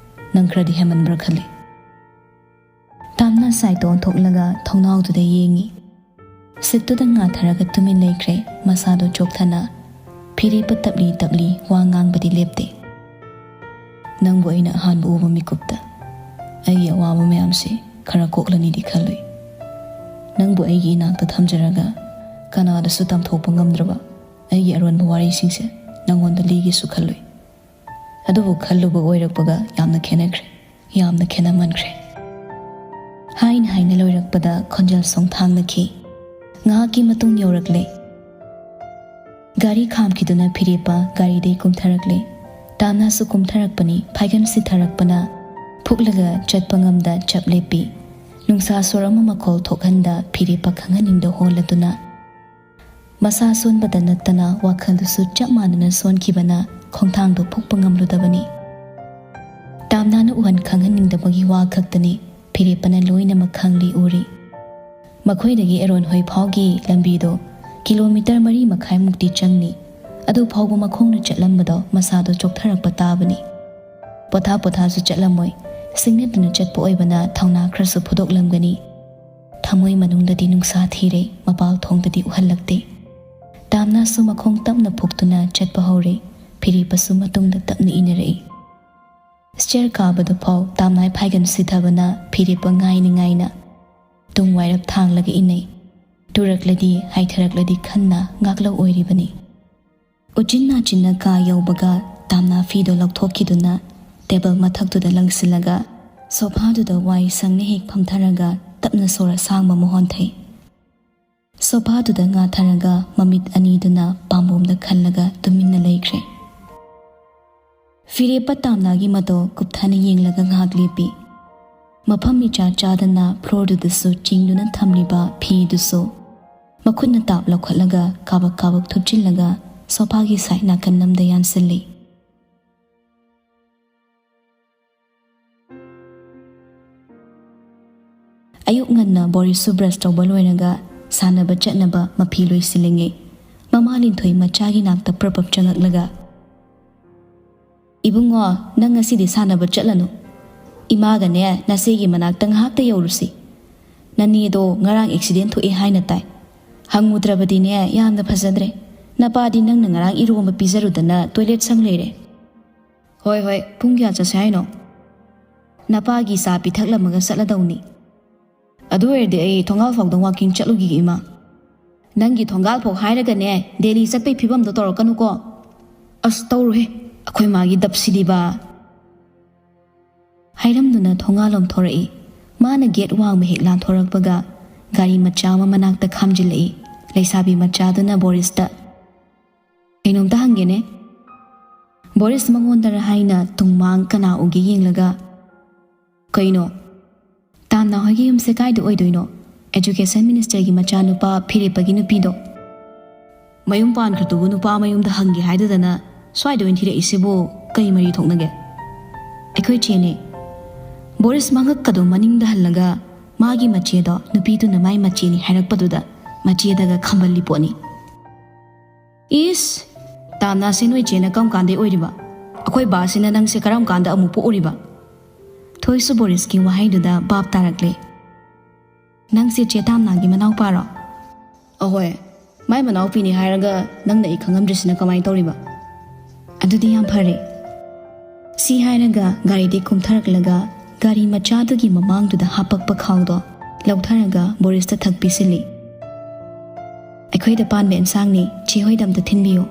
ꯅꯪ ꯈꯔꯗꯤ ꯍꯦꯟꯃꯟꯕ꯭ꯔꯥ ꯈꯜꯂꯤ꯫" ꯇꯥꯝꯅꯥ ꯁꯥꯏꯠꯇ ꯑꯣꯟꯊꯣꯛꯂꯒ ꯊꯣꯡꯅꯥꯎꯗꯨꯗ ꯌꯦꯡꯉꯤ꯫ ꯁꯤꯠꯇꯨꯗ ꯉꯥꯊꯔꯒ ꯇꯨꯃꯤꯟ ꯂꯩꯈ꯭ꯔꯦ, ꯃꯁꯥꯗꯣ ꯆꯣꯛꯊꯅ꯫ ꯐꯤꯔꯦꯞꯄ ꯇꯞꯂꯤ ꯇꯞꯂꯤ ꯋꯥ ꯉꯥꯡꯕꯗꯤ ꯂꯦꯞꯇꯦ꯫ "ꯅꯪꯕꯨ ꯑꯩꯅ ꯑꯍꯥꯟꯕ ꯎꯕ ꯃꯤꯀꯨꯞꯇ ꯑꯩꯒꯤ ꯑꯋꯥꯕ ꯃꯌꯥꯝꯁꯤ ꯈꯔ ꯀꯣꯛꯂꯅꯤꯗꯤ ꯈꯜꯂꯨꯏ꯫ ꯅꯪꯕꯨ ꯑꯩꯒꯤ ꯏꯅꯥꯛꯇ ꯊꯝꯖꯔꯒ ꯀꯅꯥꯗꯁꯨ ꯇꯝꯊꯣꯛꯄ ꯉꯝꯗ꯭ꯔꯕ ꯑꯩꯒꯤ ꯑꯔꯣꯟꯕ ꯋꯥꯔꯤꯁꯤꯡꯁꯦ ꯅꯪꯉꯣꯟꯗ ꯂꯤꯒꯦꯁꯨ ꯈꯜꯂꯨꯏ꯫ ꯑꯗꯨꯕꯨ ꯈꯜꯂꯨꯕ ꯑꯣꯏꯔꯛꯄꯒ ꯌꯥꯝꯅ ꯈꯦꯠꯅꯈ꯭ꯔꯦ, ꯌꯥꯝꯅ ꯈꯦꯠꯅꯃꯟꯈ꯭ꯔꯦ"꯫ ꯍꯥꯏꯅ ꯍꯥꯏꯅ ꯂꯣꯏꯔꯛꯄꯗ ꯈꯣꯟꯖꯦꯜ ꯁꯣꯡꯊꯥꯡꯅꯈꯤ꯫ ꯉꯥꯏꯍꯥꯛꯀꯤ ꯃꯇꯨꯡ ꯌꯧꯔꯛꯂꯦ꯫ ꯒꯥꯔꯤ ꯈꯥꯝꯈꯤꯗꯨꯅ ꯐꯤꯔꯦꯞꯄ ꯒꯥꯔꯤꯗꯩ ꯀꯨꯝꯊꯔꯛꯂꯦ꯫ ꯇꯥꯝꯅꯥꯁꯨ ꯀꯨꯝꯊꯔꯛꯄꯅꯤ, ꯐꯥꯏꯒꯟ ꯁꯤꯊꯔꯛꯄꯅ ꯐꯨꯛꯂꯒ ꯆꯠꯄ ꯉꯝꯗ ꯆꯞ ꯂꯦꯞꯄꯤ꯫ ꯅꯨꯡꯁꯥ ꯁꯣꯔ ꯑꯃ ꯃꯈꯣꯜ ꯊꯣꯛꯍꯟꯗ ꯐꯤꯔꯦꯞꯄ ꯈꯪꯍꯟꯅꯤꯡꯗ ꯍꯣꯜꯂꯗꯨꯅ ꯃꯁꯥ ꯁꯣꯟꯕꯗ ꯅꯠꯇꯅ ꯋꯥꯈꯜꯗꯨꯁꯨ ꯆꯞ ꯃꯥꯟꯅꯅ ꯁꯣꯟꯈꯤꯕꯅ ꯈꯣꯡꯊꯥꯡꯗꯨ ꯐꯨꯛꯄ ꯉꯝꯂꯨꯗꯕꯅꯤ꯫ ꯇꯥꯝꯅꯥꯅ ꯎꯍꯟ ꯈꯪꯍꯟꯅꯤꯡꯗꯕꯒꯤ ꯋꯥ ꯈꯛꯇꯅꯤ ꯐꯤꯔꯦꯞꯄꯅ ꯂꯣꯏꯅꯃꯛ ꯈꯪꯂꯤ ꯎꯔꯤ꯫ ꯃꯈꯣꯏꯗꯒꯤ ꯑꯦꯔꯣꯟ ꯍꯣꯏ ꯐꯥꯎꯒꯤ ꯂꯝꯕꯤꯗꯣ ꯀꯤꯂꯣꯃꯤꯇꯔ ꯃꯔꯤ ꯃꯈꯥꯏꯃꯨꯛꯇꯤ ꯆꯪꯅꯤ꯫ ꯑꯗꯨ ꯐꯥꯎꯕ ꯃꯈꯣꯡꯅ ꯆꯠꯂꯝꯕꯗꯣ ꯃꯁꯥꯗꯣ ꯆꯣꯛꯊꯔꯛꯄ ꯇꯥꯕꯅꯤ꯫ ꯄꯣꯊꯥ ꯄꯣꯊꯥꯁꯨ ꯆꯠꯂꯝꯃꯣꯏ꯫ ꯁꯤꯡꯅꯗꯨꯅ ꯆꯠꯄ ꯑꯣꯏꯕꯅ ꯊꯧꯅꯥ ꯈꯔꯁꯨ ꯐꯨꯗꯣꯛꯂꯝꯒꯅꯤ꯫ ꯊꯃꯣꯏ ꯃꯅꯨꯡꯗꯗꯤ ꯅꯨꯡꯁꯥ ꯊꯤꯔꯦ, ꯃꯄꯥꯜ ꯊꯣꯡꯗꯗꯤ ꯎꯍꯜꯂꯛꯇꯦ꯫ ꯇꯥꯝꯅꯥꯁꯨ ꯃꯈꯣꯡ ꯇꯞꯅ ꯐꯨꯛꯇꯨꯅ ꯆꯠꯄ ꯍꯧꯔꯦ꯫ ꯐꯤꯔꯦꯞꯄꯁꯨ ꯃꯇꯨꯡꯗ ꯇꯞꯅ ꯏꯟꯅꯔꯛꯏ꯫ ꯁ꯭ꯇꯦꯌꯔ ꯀꯥꯕꯗꯨ ꯐꯥꯎ ꯇꯥꯝꯅꯥꯏ ꯐꯥꯏꯒꯟ ꯁꯤꯊꯕꯅ ꯐꯤꯔꯦꯞꯄ ꯉꯥꯏꯅ ꯉꯥꯏꯅ ꯇꯨꯡ ꯋꯥꯏꯔꯞ ꯊꯥꯡꯂꯒ ꯏꯟꯅꯩ꯫ ꯇꯨꯔꯛꯂꯗꯤ, ꯍꯥꯏꯊꯔꯛꯂꯗꯤ ꯈꯟꯅ ꯉꯥꯛꯂꯧ ꯑꯣꯏꯔꯤꯕꯅꯤ꯫ ꯎꯆꯤꯟ ꯅꯥꯆꯤꯟꯅ ꯀꯥ ꯌꯧꯕꯒ ꯇꯥꯝꯅꯥ ꯐꯤꯗꯣ ꯂꯧꯊꯣꯛꯈꯤꯗꯨꯅ ꯇꯦꯕꯜ ꯃꯊꯛꯇꯨꯗ ꯂꯪꯁꯤꯜꯂꯒ ꯁꯣꯐꯥꯗꯨꯗ ꯋꯥꯏ ꯁꯪꯅ ꯍꯦꯛ ꯐꯝꯊꯔꯒ ꯇꯞꯅ ꯁꯣꯔ ꯑꯁꯥꯡꯕ ꯑꯃ ꯍꯣꯟꯊꯩ꯫ ꯁꯣꯐꯥꯗꯨꯗ ꯉꯥꯊꯔꯒ ꯃꯃꯤꯠ ꯑꯅꯤꯗꯨꯅ ꯄꯥꯝꯕꯣꯝꯗ ꯈꯜꯂꯒ ꯇꯨꯃꯤꯟꯅ ꯂꯩꯈ꯭ꯔꯦ꯫ ꯐꯤꯔꯦꯞꯄ ꯇꯥꯝꯅꯥꯒꯤ ꯃꯇꯧ ꯀꯨꯞꯊꯅ ꯌꯦꯡꯂꯒ ꯉꯥꯏꯍꯥꯛ ꯂꯦꯞꯄꯤ꯫ ꯃꯐꯝ ꯏꯆꯥ ꯆꯥꯗꯅ ꯐ꯭ꯂꯣꯔꯗꯨꯗꯁꯨ ꯆꯤꯡꯗꯨꯅ ꯊꯝꯂꯤꯕ ꯐꯤꯗꯨꯁꯨ ꯃꯈꯨꯠꯅ ꯇꯥꯞ ꯂꯧꯈꯠꯂꯒ ꯀꯥꯕꯛ ꯀꯥꯕꯛ ꯊꯨꯞꯆꯤꯜꯂꯒ ꯁꯣꯐꯥꯒꯤ ꯁꯥꯏꯠ ꯅꯥꯀꯟ ꯑꯃꯗ ꯌꯥꯟꯁꯤꯜꯂꯤ꯫ ꯑꯌꯨꯛ ꯉꯟꯅ ꯕꯣꯔꯤꯁꯁꯨ ꯕ꯭ꯔꯁ ꯇꯧꯕ ꯂꯣꯏꯔꯒ ꯁꯥꯟꯅꯕ ꯆꯠꯅꯕ ꯃꯐꯤ ꯂꯣꯏꯁꯤꯜꯂꯤꯉꯩ ꯃꯃꯥ ꯂꯤꯟꯊꯣꯏ ꯃꯆꯥꯒꯤ ꯅꯥꯛꯇ ꯄ꯭ꯔꯞ ꯄ꯭ꯔꯞ ꯆꯪꯉꯛꯂꯒ, "ꯏꯕꯨꯡꯉꯣ, ꯅꯪ ꯉꯁꯤꯗꯤ ꯁꯥꯟꯅꯕ ꯆꯠꯂꯅꯨ꯫ ꯏꯃꯥꯒꯅꯦ ꯅꯆꯦꯒꯤ ꯃꯅꯥꯛꯇ ꯉꯥꯏꯍꯥꯛꯇ ꯌꯧꯔꯨꯁꯤ꯫ "ꯅꯅꯦꯗꯣ ꯉꯔꯥꯡ ꯑꯦꯛꯁꯤꯗꯦꯟ ꯊꯣꯛꯑꯦ ꯍꯥꯏꯅ ꯇꯥꯏ꯫ ꯍꯪꯉꯨꯗ꯭ꯔꯕꯗꯤꯅꯦ, ꯌꯥꯝꯅ ꯐꯖꯗ꯭ꯔꯦ꯫ ꯅꯄꯥꯗꯤ ꯅꯪꯅ ꯉꯔꯥꯡ ꯏꯔꯣꯝꯕ ꯄꯤꯖꯔꯨꯗꯅ ꯇꯣꯏꯂꯦꯠ ꯁꯪ ꯂꯩꯔꯦ꯫ ꯍꯣꯏ, ꯍꯣꯏ, ꯄꯨꯡ ꯀꯌꯥ ꯆꯠꯁꯦ ꯍꯥꯏꯅꯣ?" "ꯅꯄꯥꯒꯤ ꯆꯥ ꯄꯤꯊꯛꯂꯝꯃꯒ ꯆꯠꯂꯗꯧꯅꯤ꯫" "ꯑꯗꯨ ꯑꯣꯏꯔꯗꯤ ꯑꯩ ꯊꯣꯡꯒꯥꯜ ꯐꯥꯎꯗ ꯋꯥꯀꯤꯡ ꯆꯠꯂꯨꯈꯤꯒꯦ, ꯏꯃꯥ꯫" "ꯅꯪꯒꯤ ꯊꯣꯡꯒꯥꯜ ꯐꯥꯎ ꯍꯥꯏꯔꯒꯅꯦ, ꯗꯦꯜꯂꯤ ꯆꯠꯄꯩ ꯐꯤꯕꯝꯗꯣ ꯇꯧꯔꯛꯀꯅꯨꯀꯣ꯫" "ꯑꯁ, ꯇꯧꯔꯨꯍꯦ, ꯑꯩꯈꯣꯏ ꯃꯥꯒꯤ ꯗꯞꯁꯤꯗꯤꯕ!" ꯍꯥꯏꯔꯝꯗꯨꯅ ꯊꯣꯡꯒꯥꯜꯂꯣꯝ ꯊꯣꯔꯛꯏ꯫ ꯃꯥꯅ ꯒꯦꯠ ꯋꯥꯡꯃ ꯍꯦꯛ ꯂꯥꯟꯊꯣꯔꯛꯄꯒ ꯒꯥꯔꯤ ꯃꯆꯥ ꯑꯃ ꯃꯅꯥꯛꯇ ꯈꯥꯝꯖꯤꯜꯂꯛꯏ꯫ ꯂꯩꯁꯥꯕꯤ ꯃꯆꯥꯗꯨꯅ ꯕꯣꯔꯤꯁꯇ, "ꯀꯩꯅꯣꯝꯇ ꯍꯪꯒꯦꯅꯦ꯫" ꯕꯣꯔꯤꯁ ꯃꯉꯣꯟꯗꯔ ꯍꯥꯏꯅ ꯇꯨꯡꯃꯥꯡ ꯀꯅꯥ ꯎꯒꯦ ꯌꯦꯡꯂꯒ, "ꯀꯩꯅꯣ? ꯇꯥꯝꯅꯥ ꯍꯣꯏꯒꯤ ꯌꯨꯝꯁꯦ ꯀꯥꯏꯗ ꯑꯣꯏꯗꯣꯏꯅꯣ? ꯑꯦꯖꯨꯀꯦꯁꯟ ꯃꯤꯅꯤꯁꯇꯔꯒꯤ ꯃꯆꯥꯅꯨꯄꯥ ꯐꯤꯔꯦꯞꯄꯒꯤ ꯅꯨꯄꯤꯗꯣ?" "ꯃꯌꯨꯝ ꯄꯥꯟꯈ꯭ꯔꯗꯨꯕꯨ ꯅꯨꯄꯥ ꯃꯌꯨꯝꯗ ꯍꯪꯒꯦ ꯍꯥꯏꯗꯗꯅ ꯁ꯭ꯋꯥꯏꯗ ꯑꯣꯏꯅ ꯊꯤꯔꯛꯏꯁꯤꯕꯨ ꯀꯩ ꯃꯔꯤ ꯊꯣꯛꯅꯒꯦ?" "ꯑꯩꯈꯣꯏ ꯆꯦꯅꯦ꯫" ꯕꯣꯔꯤꯁ ꯃꯉꯛꯀꯗꯣ ꯃꯅꯤꯡꯗ ꯍꯜꯂꯒ ꯃꯥꯒꯤ ꯃꯆꯦꯗꯣ ꯅꯨꯄꯤꯗꯨꯅ ꯃꯥꯏ ꯃꯆꯦꯅꯤ ꯍꯥꯏꯔꯛꯄꯗꯨꯗ ꯃꯆꯦꯗꯒ ꯈꯝꯕꯜꯂꯤ ꯄꯣꯠꯅꯤ꯫ "ꯏꯁ! ꯇꯥꯝꯅꯥꯁꯦ ꯅꯣꯏ ꯆꯦꯅ ꯀꯔꯝ ꯀꯥꯟꯗꯩ ꯑꯣꯏꯔꯤꯕ? ꯑꯩꯈꯣꯏ ꯕꯥꯁꯤꯅ ꯅꯪꯁꯦ ꯀꯔꯝ ꯀꯥꯟꯗ ꯑꯃꯨꯛ ꯄꯣꯛꯎꯔꯤꯕ?" ꯊꯣꯏꯁꯨ ꯕꯣꯔꯤꯁꯀꯤ ꯋꯥꯍꯩꯗꯨꯗ ꯚꯥꯞ ꯇꯥꯔꯛꯂꯦ꯫ "ꯅꯪꯁꯦ ꯆꯦ ꯇꯥꯝꯅꯥꯒꯤ ꯃꯅꯥꯎꯄꯥꯔꯣ?" "ꯑꯍꯣꯏ, ꯃꯥꯏ ꯃꯅꯥꯎꯄꯤꯅꯤ ꯍꯥꯏꯔꯒ ꯅꯪꯅ ꯑꯩ ꯈꯪꯉꯝꯗ꯭ꯔꯤꯁꯤꯅ ꯀꯃꯥꯏꯅ ꯇꯧꯔꯤꯕ?" "ꯑꯗꯨꯗꯤ ꯌꯥꯝ ꯐꯔꯦ꯫" ꯁꯤ ꯍꯥꯏꯔꯒ ꯒꯥꯔꯤꯗꯤ ꯀꯨꯝꯊꯔꯛꯂꯒ ꯒꯥꯔꯤ ꯃꯆꯥꯗꯨꯒꯤ ꯃꯃꯥꯡꯗꯨꯗ ꯍꯥꯄꯛꯄ ꯈꯥꯎꯗꯣ ꯂꯧꯊꯔꯒ ꯕꯣꯔꯤꯁꯇ ꯊꯛ ꯄꯤꯁꯤꯜꯂꯤ꯫ "ꯑꯩꯈꯣꯏꯗ ꯄꯥꯟꯕ ꯑꯦꯟꯁꯥꯡꯅꯤ, ꯆꯦ ꯍꯣꯏꯗ ꯑꯝꯇ ꯊꯤꯟꯕꯤꯌꯨ꯫"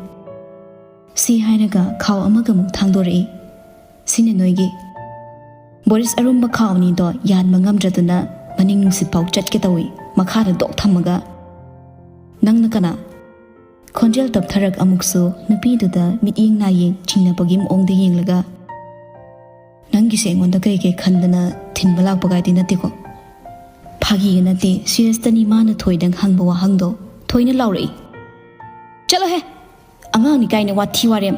ꯁꯤ ꯍꯥꯏꯔꯒ ꯈꯥꯎ ꯑꯃꯒꯃꯨꯛ ꯊꯥꯡꯗꯣꯔꯛꯏ꯫ "ꯁꯤꯅ ꯅꯣꯏꯒꯤ꯫" ꯕꯣꯔꯤꯁ ꯑꯔꯨꯝꯕ ꯈꯥꯎ ꯑꯅꯤꯗꯣ ꯌꯥꯟꯕ ꯉꯝꯗ꯭ꯔꯗꯨꯅ ꯃꯅꯤꯡ ꯅꯨꯡꯁꯤꯠ ꯐꯥꯎ ꯆꯠꯀꯦ ꯇꯧꯏ, ꯃꯈꯥꯗ ꯗꯣꯛ ꯊꯝꯃꯒ, "ꯅꯪꯅ ꯀꯅꯥ?" ꯈꯣꯟꯖꯦꯜ ꯇꯞꯊꯔꯛ ꯑꯃꯨꯛꯁꯨ ꯅꯨꯄꯤꯗꯨꯗ ꯃꯤꯠꯌꯦꯡ ꯅꯥꯌꯦꯡ ꯆꯤꯡꯅꯕꯒꯤ ꯃꯑꯣꯡꯗ ꯌꯦꯡꯂꯒ, "ꯅꯪꯒꯤꯁꯦ ꯑꯩꯉꯣꯟꯗ ꯀꯩ ꯀꯩ ꯈꯟꯗꯅ ꯊꯤꯟꯕ ꯂꯥꯛꯄ ꯒꯥꯏꯗꯤ ꯅꯠꯇꯦꯀꯣ?" "ꯐꯥꯒꯤꯒ ꯅꯠꯇꯦ, ꯁꯤꯔꯤꯌꯁꯇꯅꯤ ꯃꯥꯅ ꯊꯣꯏꯗꯪ ꯍꯪꯕ ꯋꯥꯍꯪꯗꯣ꯫" ꯊꯣꯏꯅ ꯂꯥꯎꯔꯛꯏ꯫ "ꯆꯠꯂꯣꯍꯦ! ꯑꯉꯥꯡꯅꯤ ꯀꯥꯏꯅ ꯋꯥꯊꯤ ꯋꯥꯔꯦꯝ꯫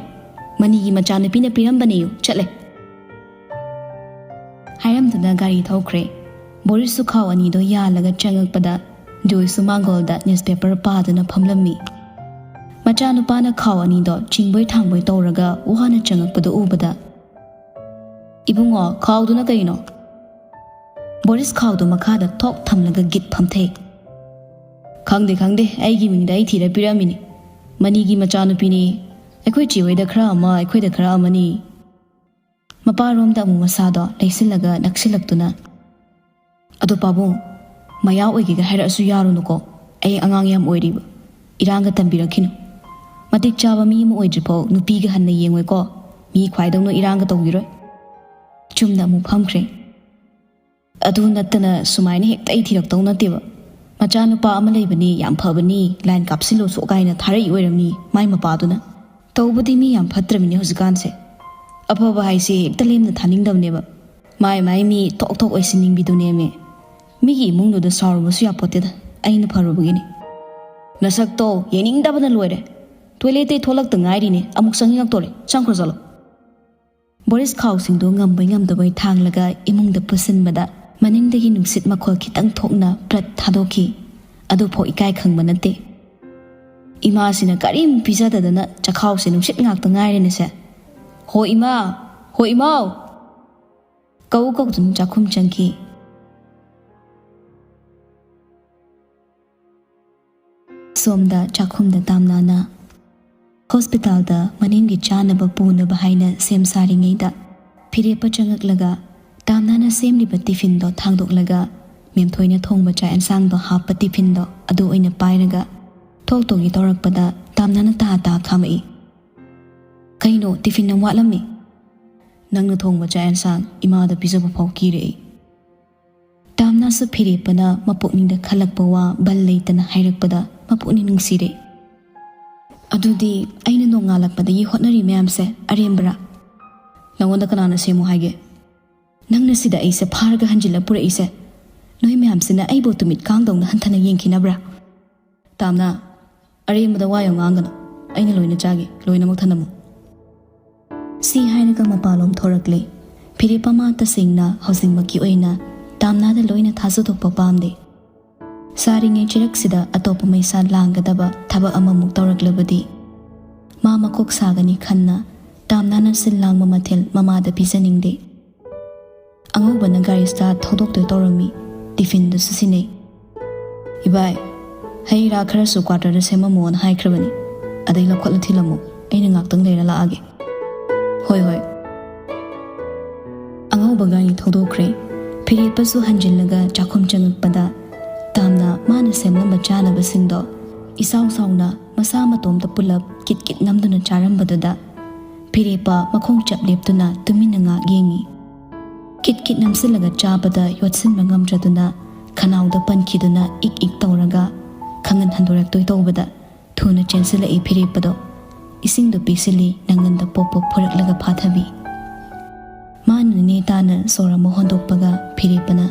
ꯃꯅꯤꯒꯤ ꯃꯆꯥꯅꯨꯄꯤꯅ ꯄꯤꯔꯝꯕꯅꯦꯌꯨ, ꯆꯠꯂꯦ꯫" ꯍꯥꯏꯔꯝꯗꯨꯅ ꯒꯥꯔꯤ ꯊꯧꯈ꯭ꯔꯦ꯫ ꯕꯣꯔꯤꯁꯁꯨ ꯈꯥꯎ ꯑꯅꯤꯗꯣ ꯌꯥꯜꯂꯒ ꯆꯪꯉꯛꯄꯗ ꯖꯣꯏꯁꯁꯨ ꯃꯥꯡꯒꯣꯜꯗ ꯅ꯭ꯌꯨꯁꯄꯦꯄꯔ ꯄꯥꯗꯨꯅ ꯐꯝꯂꯝꯃꯤ꯫ ꯃꯆꯥꯅꯨꯄꯥꯅ ꯈꯥꯎ ꯑꯅꯤꯗꯣ ꯆꯤꯡꯕꯣꯏ ꯊꯥꯡꯕꯣꯏ ꯇꯧꯔꯒ ꯋꯥꯅ ꯆꯪꯉꯛꯄꯗꯣ ꯎꯕꯗ, "ꯏꯕꯨꯡꯉꯣ, ꯈꯥꯎꯗꯨꯅ ꯀꯩꯅꯣ?" ꯕꯣꯔꯤꯁ ꯈꯥꯎꯗꯨ ꯃꯈꯥꯗ ꯊꯣꯛ ꯊꯝꯂꯒ ꯒꯤꯠ ꯐꯝꯊꯩ꯫ "ꯈꯪꯗꯦ, ꯈꯪꯗꯦ, ꯑꯩꯒꯤ ꯃꯤꯡꯗ ꯑꯩ ꯊꯤꯔ ꯄꯤꯔꯝꯃꯤꯅꯤ꯫ ꯃꯅꯤꯒꯤ ꯃꯆꯥꯅꯨꯄꯤꯅꯤ꯫ ꯑꯩꯈꯣꯏ ꯆꯦ ꯍꯣꯏꯗ ꯈꯔ ꯑꯃ, ꯑꯩꯈꯣꯏꯗ ꯈꯔ ꯑꯃꯅꯤ꯫" ꯃꯄꯥꯔꯣꯝꯗ ꯑꯃꯨꯛ ꯃꯁꯥꯗꯣ ꯂꯩꯁꯤꯜꯂꯒ ꯅꯛꯁꯤꯜꯂꯛꯇꯨꯅ, "ꯑꯗꯣ ꯄꯥꯕꯨꯡ, ꯃꯌꯥ ꯑꯣꯏꯒꯦꯒ ꯍꯥꯏꯔꯛꯑꯁꯨ ꯌꯥꯔꯨꯅꯨꯀꯣ꯫ ꯑꯩ ꯑꯉꯥꯡ ꯌꯥꯝ ꯑꯣꯏꯔꯤꯕ꯫ ꯏꯔꯥꯡꯒ ꯇꯝꯕꯤꯔꯛꯈꯤꯅꯨ꯫ ꯃꯇꯤꯛ ꯆꯥꯕ ꯃꯤ ꯑꯃ ꯑꯣꯏꯗ꯭ꯔꯤꯐꯥꯎ ꯅꯨꯄꯤꯒ ꯍꯟꯅ ꯌꯦꯡꯉꯣꯏꯀꯣ꯫ ꯃꯤ ꯈ꯭ꯋꯥꯏꯗꯧꯅ ꯏꯔꯥꯡꯒ ꯇꯧꯕꯤꯔꯣꯏ꯫" ꯆꯨꯝꯅ ꯑꯃꯨꯛ ꯐꯝꯈ꯭ꯔꯦ꯫ "ꯑꯗꯨ ꯅꯠꯇꯅ ꯁꯨꯃꯥꯏꯅ ꯍꯦꯛꯇ ꯑꯩ ꯊꯤꯔꯛꯇꯧ ꯅꯠꯇꯦꯕ꯫ ꯃꯆꯥꯅꯨꯄꯥ ꯑꯃ ꯂꯩꯕꯅꯤ, ꯌꯥꯝ ꯐꯕꯅꯤ, line ꯀꯥꯞꯁꯤꯜꯂꯣ ꯁꯣꯛ ꯀꯥꯏꯅ ꯊꯥꯔꯛꯏ ꯑꯣꯏꯔꯝꯅꯤ ꯃꯥꯏ ꯃꯄꯥꯗꯨꯅ꯫ ꯇꯧꯕꯗꯤ ꯃꯤ ꯌꯥꯝ ꯐꯠꯇ꯭ꯔꯕꯅꯤ ꯍꯧꯖꯤꯛꯀꯥꯟꯁꯦ꯫ ꯑꯐꯕ ꯍꯥꯏꯁꯦ ꯍꯦꯛꯇ ꯂꯦꯝꯅ ꯊꯥꯅꯤꯡꯗꯕꯅꯦꯕ꯫ ꯃꯥꯏ ꯃꯥꯏ ꯃꯤ ꯊꯣꯛ ꯊꯣꯛ ꯑꯣꯏꯁꯤꯟꯅꯤꯡꯕꯤꯗꯨꯅꯦꯃꯦ꯫ ꯃꯤꯒꯤ ꯏꯃꯨꯡꯗꯨꯗ ꯁꯥꯎꯔꯨꯕꯁꯨ ꯌꯥꯄꯣꯠꯇꯦꯗ, ꯑꯩꯅ ꯐꯔꯨꯕꯒꯤꯅꯤ꯫" "ꯅꯁꯛꯇꯣ ꯌꯦꯡꯅꯤꯡꯗꯕꯅ ꯂꯣꯏꯔꯦ꯫ Toiletꯇꯩ ꯊꯣꯛꯂꯛꯇ ꯉꯥꯏꯔꯤꯅꯦ, ꯑꯃꯨꯛ ꯆꯪꯅꯤꯡꯉꯛꯇꯣꯔꯦ꯫ ꯆꯪꯈ꯭ꯔꯣ ꯆꯠꯂꯣ꯫" ꯕꯣꯔꯤꯁ ꯈꯥꯎꯁꯤꯡꯗꯨ ꯉꯝꯕꯣꯏ ꯉꯝꯗꯕꯣꯏ ꯊꯥꯡꯂꯒ ꯏꯃꯨꯡꯗ ꯄꯨꯁꯤꯟꯕꯗ, ꯃꯅꯤꯡꯗꯒꯤ ꯅꯨꯡꯁꯤꯠ ꯃꯈꯣꯜ ꯈꯤꯇꯪ ꯊꯣꯛꯅ ꯄ꯭ꯔꯠ ꯊꯥꯗꯣꯛꯈꯤ꯫ ꯑꯗꯨꯐꯥꯎ ꯏꯀꯥꯏ ꯈꯪꯕ ꯅꯠꯇꯦ꯫ "ꯏꯃꯥꯁꯤꯅ ꯀꯔꯤꯝ ꯄꯤꯖꯗꯗꯅ ꯆꯈꯥꯎꯁꯦ ꯅꯨꯡꯁꯤꯠ ꯉꯥꯛꯇ ꯉꯥꯏꯔꯦꯅꯦꯁꯦ꯫ ꯍꯣ ꯏꯃꯥ! ꯍꯣ ꯏꯃꯥꯎ!" ꯀꯧ ꯀꯧꯗꯨꯅ ꯆꯥꯛꯈꯨꯝ ꯆꯪꯈꯤ꯫ ꯁꯣꯝꯗ ꯆꯥꯛꯈꯨꯝꯗ ꯇꯥꯝꯅꯥꯅ ꯍꯣꯁꯄꯤꯇꯥꯜꯗ ꯃꯅꯦꯝꯒꯤ ꯆꯥꯅꯕ ꯄꯨꯅꯕ ꯍꯥꯏꯅ ꯁꯦꯝ ꯁꯥꯔꯤꯉꯩꯗ, ꯐꯤꯔꯦꯞꯄ ꯆꯪꯉꯛꯂꯒ ꯇꯥꯝꯅꯥꯅ ꯁꯦꯝꯂꯤꯕ ꯇꯤꯐꯤꯟꯗꯣ ꯊꯥꯡꯗꯣꯛꯂꯒ, ꯃꯦꯝꯊꯣꯏꯅ ꯊꯣꯡꯕ ꯆꯥꯛ ꯑꯦꯟꯁꯥꯡꯗꯣ ꯍꯥꯞꯄ ꯇꯤꯐꯤꯟꯗꯣ ꯑꯗꯨ ꯑꯣꯏꯅ ꯄꯥꯏꯔꯒ ꯊꯣꯛꯇꯧꯒꯤ ꯇꯧꯔꯛꯄꯗ, ꯇꯥꯝꯅꯥꯅ ꯇꯥ ꯇꯥ ꯈꯥꯝꯃꯛꯏ꯫ "ꯀꯩꯅꯣ, ꯇꯤꯐꯤꯟ ꯑꯃ ꯋꯥꯠꯂꯝꯃꯤ꯫" "ꯅꯪꯅ ꯊꯣꯡꯕ ꯆꯥꯛ ꯑꯦꯟꯁꯥꯡ ꯏꯃꯥꯗ ꯄꯤꯖꯕ ꯐꯥꯎ ꯀꯤꯔꯦ ꯑꯩ꯫" ꯇꯥꯝꯅꯥꯁꯨ ꯐꯤꯔꯦꯞꯄꯅ ꯃꯄꯨꯛꯅꯤꯡꯗ ꯈꯜꯂꯛꯄ ꯋꯥ ꯕꯜ ꯂꯩꯇꯅ ꯍꯥꯏꯔꯛꯄꯗ ꯃꯄꯨꯛꯅꯤꯡ ꯅꯨꯡꯁꯤꯔꯦ꯫ "ꯑꯗꯨꯗꯤ ꯑꯩꯅ ꯅꯣꯡꯉꯥꯜꯂꯛꯄꯗꯒꯤ ꯍꯣꯠꯅꯔꯤ ꯃꯌꯥꯝꯁꯦ ꯑꯔꯦꯝꯕꯔꯥ?" "ꯅꯉꯣꯟꯗ ꯀꯅꯥꯅ ꯁꯦꯝꯃꯨ ꯍꯥꯏꯒꯦ?" "ꯅꯪꯅ ꯁꯤꯗ ꯑꯩꯁꯦ ꯐꯥꯔꯒ ꯍꯟꯖꯤꯜꯂ ꯄꯨꯔꯛꯏꯁꯦ, ꯅꯣꯏ ꯃꯌꯥꯝꯁꯤꯅ ꯑꯩꯕꯨ ꯇꯨꯃꯤꯠ ꯀꯥꯡꯗꯧꯅ ꯍꯟꯊꯅ ꯌꯦꯡꯈꯤꯅꯕ꯭ꯔꯥ?" "ꯇꯥꯝꯅꯥ, ꯑꯔꯦꯝꯕꯗ ꯋꯥ ꯌꯥꯝ ꯉꯥꯡꯒꯅꯨ꯫ ꯑꯩꯅ ꯂꯣꯏꯅ ꯆꯥꯒꯦ, ꯂꯣꯏꯅꯃꯛ ꯊꯅꯝꯃꯨ꯫" ꯁꯤ ꯍꯥꯏꯔꯒ ꯃꯄꯥꯂꯣꯝ ꯊꯣꯔꯛꯂꯦ꯫ ꯐꯤꯔꯦꯞꯄ ꯃꯥ ꯇꯁꯦꯡꯅ ꯍꯧꯖꯤꯛꯃꯛꯀꯤ ꯑꯣꯏꯅ ꯇꯥꯝꯅꯥꯗ ꯂꯣꯏꯅ ꯊꯥꯖꯗꯣꯛꯄ ꯄꯥꯝꯗꯦ꯫ ꯁꯥꯔꯤꯉꯩ ꯆꯩꯔꯛꯁꯤꯗ ꯑꯇꯣꯞꯄ ꯃꯩꯁꯥ ꯂꯥꯡꯒꯗꯕ ꯊꯕꯛ ꯑꯃꯃꯨꯛ ꯇꯧꯔꯛꯂꯕꯗꯤ ꯃꯥ ꯃꯀꯣꯛ ꯁꯥꯒꯅꯤ ꯈꯟꯅ ꯇꯥꯝꯅꯥꯅ ꯁꯤꯜ ꯂꯥꯡꯕ ꯃꯊꯦꯜ ꯃꯃꯥꯗ ꯄꯤꯖꯅꯤꯡꯗꯦ꯫ ꯑꯉꯧꯕꯅ ꯒꯥꯔꯤ ꯁ꯭ꯇꯥꯔꯠ ꯊꯧꯗꯣꯛꯇꯣꯏ ꯇꯧꯔꯝꯃꯤ꯫ ꯇꯤꯐꯤꯟꯗꯁꯨ ꯁꯤꯟꯅꯩ꯫ "ꯏꯕꯥꯏ, ꯍꯩ ꯔꯥ ꯈꯔꯁꯨ ꯀ꯭ꯋꯥꯇꯔꯗ ꯁꯦꯝꯃꯝꯃꯣꯅ ꯍꯥꯏꯈ꯭ꯔꯕꯅꯤ꯫ ꯑꯗꯩ ꯂꯧꯈꯠꯂ ꯊꯤꯜꯂꯝꯃꯣ꯫ ꯑꯩꯅ ꯉꯥꯛꯇꯪ ꯂꯩꯔ ꯂꯥꯛꯑꯒꯦ꯫" "ꯍꯣꯏ, ꯍꯣꯏ꯫" ꯑꯉꯧꯕ ꯒꯥꯔꯤ ꯊꯧꯗꯣꯛꯈ꯭ꯔꯦ꯫ ꯐꯤꯔꯦꯞꯄꯁꯨ ꯍꯟꯖꯤꯜꯂꯒ ꯆꯥꯛꯈꯨꯝ ꯆꯪꯉꯛꯄꯗ ꯇꯥꯝꯅ ꯃꯥꯅ ꯁꯦꯝꯂꯝꯕ ꯆꯥꯅꯕꯁꯤꯡꯗꯣ ꯏꯁꯥꯎ ꯁꯥꯎꯅ ꯃꯁꯥ ꯃꯇꯣꯝꯇ ꯄꯨꯂꯞ ꯀꯤꯠ ꯀꯤꯠ ꯅꯝꯗꯨꯅ ꯆꯥꯔꯝꯕꯗꯨꯗ ꯐꯤꯔꯦꯞꯄ ꯃꯈꯣꯡ ꯆꯞ ꯂꯦꯞꯇꯨꯅ ꯇꯨꯃꯤꯟꯅ ꯉꯥꯛ ꯌꯦꯡꯉꯤ꯫ ꯀꯤꯠ ꯀꯤꯠ ꯅꯝꯁꯤꯜꯂꯒ ꯆꯥꯕꯗ ꯌꯣꯠꯁꯤꯟꯕ ꯉꯝꯗ꯭ꯔꯗꯨꯅ ꯈꯅꯥꯎꯗ ꯄꯟꯈꯤꯗꯨꯅ ꯏꯛ ꯏꯛ ꯇꯧꯔꯒ ꯈꯪꯍꯟ ꯍꯟꯗꯣꯔꯛꯇꯣꯏ ꯇꯧꯕꯗ ꯊꯨꯅ ꯆꯦꯟꯁꯤꯜꯂꯛꯏ ꯐꯤꯔꯦꯞꯄꯗꯣ꯫ ꯏꯁꯤꯡꯗꯣ ꯄꯤꯁꯤꯜꯂꯤ ꯅꯪꯒꯟꯗ ꯄꯣꯞ ꯄꯣꯞ ꯐꯨꯔꯛꯂꯒ ꯐꯥꯊꯕꯤ꯫ ꯃꯥꯅ ꯅꯦ ꯇꯥꯅ ꯁꯣꯔ ꯑꯃ ꯍꯣꯟꯗꯣꯛꯄꯒ ꯐꯤꯔꯦꯞꯄꯅ,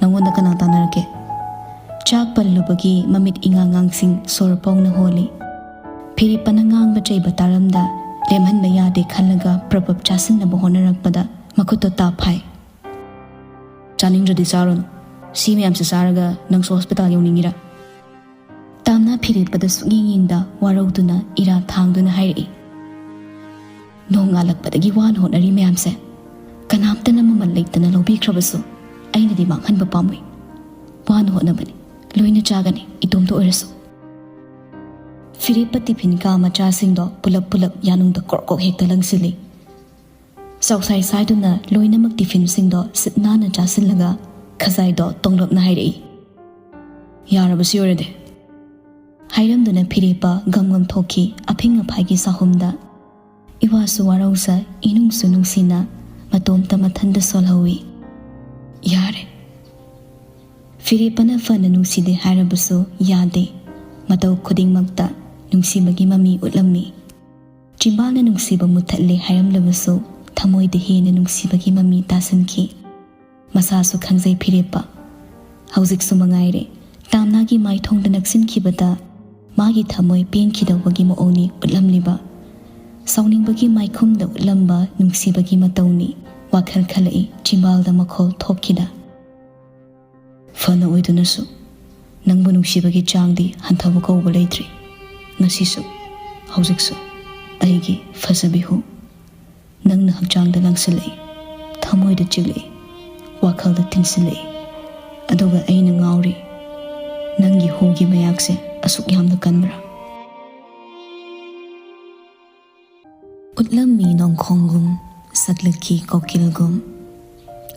"ꯅꯪꯉꯣꯟꯗ ꯀꯅꯥ ꯇꯥꯟꯅꯔꯛꯀꯦ?" ꯆꯥꯛ ꯄꯜꯂꯨꯕꯒꯤ ꯃꯃꯤꯠ ꯏꯉꯥꯡ ꯉꯥꯡꯁꯤꯡ ꯁꯣꯔ ꯄꯧꯅ ꯍꯣꯜꯂꯤ꯫ ꯐꯤꯔꯦꯞꯄꯅ ꯉꯥꯡꯕ ꯆꯩꯕ ꯇꯥꯔꯝꯗ ꯂꯦꯝꯍꯟꯕ ꯌꯥꯗꯦ ꯈꯜꯂꯒ ꯄ꯭ꯔꯞ ꯄ꯭ꯔꯞ ꯆꯥꯁꯤꯟꯅꯕ ꯍꯣꯠꯅꯔꯛꯄꯗ ꯃꯈꯨꯠꯇꯣ ꯇꯥꯞ ꯐꯥꯏ꯫ "ꯆꯥꯅꯤꯡꯗ꯭ꯔꯗꯤ ꯆꯥꯔꯨꯅꯨ꯫ ꯁꯤ ꯃꯌꯥꯝꯁꯦ ꯆꯥꯔꯒ ꯅꯪꯁꯨ ꯍꯣꯁꯄꯤꯇꯥꯜ ꯌꯧꯅꯤꯡꯉꯤꯔꯥ?" ꯇꯥꯝꯅ ꯐꯤꯔꯦꯞꯄꯗ ꯁꯨꯛꯌꯦꯡ ꯌꯦꯡꯗ ꯋꯥꯔꯧꯗꯨꯅ ꯏꯔꯥ ꯊꯥꯡꯗꯨꯅ ꯍꯥꯏꯔꯛꯏ꯫ "ꯅꯣꯡꯉꯥꯜꯂꯛꯄꯗꯒꯤ ꯋꯥꯅ ꯍꯣꯠꯅꯔꯤ ꯃꯌꯥꯝꯁꯦ ꯀꯅꯥꯝꯇꯅ ꯃꯃꯜ ꯂꯩꯇꯅ ꯂꯧꯕꯤꯈ꯭ꯔꯕꯁꯨ ꯑꯩꯅꯗꯤ ꯃꯥꯡꯍꯟꯕ ꯄꯥꯝꯃꯣꯏ꯫ ꯋꯥꯅ ꯍꯣꯠꯅꯕꯅꯤ, ꯂꯣꯏꯅ ꯆꯥꯒꯅꯤ, ꯏꯇꯣꯝꯇ ꯑꯣꯏꯔꯁꯨ꯫" ꯐꯤꯔꯦꯞꯄ ꯇꯤꯐꯤꯟ ꯀꯥ ꯃꯆꯥꯁꯤꯡꯗꯣ ꯄꯨꯂꯞ ꯄꯨꯂꯞ ꯌꯥꯅꯨꯡꯗ ꯀ꯭ꯔꯣꯛ ꯀ꯭ꯔꯣꯛ ꯍꯦꯛꯇ ꯂꯪꯁꯤꯜꯂꯤ꯫ ꯆꯥꯎꯁꯥꯏ ꯁꯥꯏꯗꯨꯅ ꯂꯣꯏꯅꯃꯛ ꯇꯤꯐꯤꯟꯁꯤꯡꯗꯣ ꯁꯤꯠ ꯅꯥꯟꯅ ꯆꯥꯁꯤꯜꯂꯒ ꯈꯖꯥꯏꯗꯣ ꯇꯣꯡꯂꯞꯅ ꯍꯥꯏꯔꯛꯏ꯫ "ꯌꯥꯔꯕ ꯁꯤ ꯑꯣꯏꯔꯗꯤ?" ꯍꯥꯏꯔꯝꯗꯨꯅ ꯐꯤꯔꯦꯞꯄ ꯒꯝ ꯒꯝ ꯊꯣꯛꯈꯤ꯫ ꯑꯐꯤꯡ ꯑꯐꯥꯏꯒꯤ ꯆꯥꯍꯨꯝꯗ ꯏꯋꯥꯁꯨ ꯋꯥꯔꯧꯖ, ꯏꯅꯨꯡꯁꯨ ꯅꯨꯡꯁꯤꯅ ꯃꯇꯣꯝꯇ ꯃꯊꯟꯗ ꯁꯣꯜꯍꯧꯏ꯫ "ꯌꯥꯔꯦ꯫" ꯐꯤꯔꯦꯞꯄꯅ ꯐꯅ ꯅꯨꯡꯁꯤꯗꯦ ꯍꯥꯏꯔꯕꯁꯨ ꯌꯥꯗꯦ꯫ ꯃꯇꯧ ꯈꯨꯗꯤꯡꯃꯛꯇ ꯅꯨꯡꯁꯤꯕꯒꯤ ꯃꯃꯤ ꯎꯠꯂꯝꯃꯤ꯫ ꯆꯤꯝꯕꯥꯜꯅ ꯅꯨꯡꯁꯤꯕ ꯃꯨꯠꯊꯠꯂꯦ ꯍꯥꯏꯔꯝꯂꯕꯁꯨ ꯊꯃꯣꯏꯗ ꯍꯦꯟꯅ ꯅꯨꯡꯁꯤꯕꯒꯤ ꯃꯃꯤ ꯇꯥꯁꯤꯟꯈꯤ꯫ ꯃꯁꯥꯁꯨ ꯈꯪꯖꯩ ꯐꯤꯔꯦꯞꯄ꯫ ꯍꯧꯖꯤꯛꯁꯨ ꯃꯉꯥꯏꯔꯦ, ꯇꯥꯝꯅꯥꯒꯤ ꯃꯥꯏꯊꯣꯡꯗ ꯅꯛꯁꯤꯟꯈꯤꯕꯗ ꯃꯥꯒꯤ ꯊꯃꯣꯏ ꯄꯦꯟꯈꯤꯗꯧꯕꯒꯤ ꯃꯑꯣꯡꯅꯤ ꯎꯠꯂꯝꯂꯤꯕ꯫ ꯁꯥꯎꯅꯤꯡꯕꯒꯤ ꯃꯥꯏꯈꯨꯝꯗ ꯎꯠꯂꯝꯕ ꯅꯨꯡꯁꯤꯕꯒꯤ ꯃꯇꯧꯅꯤ꯫ ꯋꯥꯈꯜ ꯈꯜꯂꯛꯏ, ꯆꯤꯝꯕꯥꯜꯗ ꯃꯈꯣꯜ ꯊꯣꯛꯈꯤꯗ꯫ "ꯐꯅ ꯑꯣꯏꯗꯨꯅꯁꯨ ꯅꯪꯕꯨ ꯅꯨꯡꯁꯤꯕꯒꯤ ꯆꯥꯡꯗꯤ ꯍꯟꯊꯕ ꯀꯧꯕ ꯂꯩꯇ꯭ꯔꯤ꯫ ꯉꯁꯤꯁꯨ, ꯍꯧꯖꯤꯛꯁꯨ ꯑꯩꯒꯤ ꯐꯖꯕꯤ ꯍꯨ, ꯅꯪꯅ ꯍꯛꯆꯥꯡꯗ ꯂꯪꯁꯤꯜꯂꯛꯏ, ꯊꯃꯣꯏꯗ ꯆꯤꯛꯂꯛꯏ, ꯋꯥꯈꯜꯗ ꯊꯤꯟꯁꯤꯜꯂꯛꯏ꯫ ꯑꯗꯨꯒ ꯑꯩꯅ ꯉꯥꯎꯔꯤ, ꯅꯪꯒꯤ ꯍꯨꯒꯤ ꯃꯌꯥꯛꯁꯦ ꯑꯁꯨꯛ ꯌꯥꯝꯅ ꯀꯟꯕ꯭ꯔꯥ? ꯎꯠꯂꯝꯃꯤ ꯅꯣꯡꯈꯣꯡꯒꯨꯝ, ꯁꯛꯂꯛꯈꯤ ꯀꯣꯀꯤꯜꯒꯨꯝ,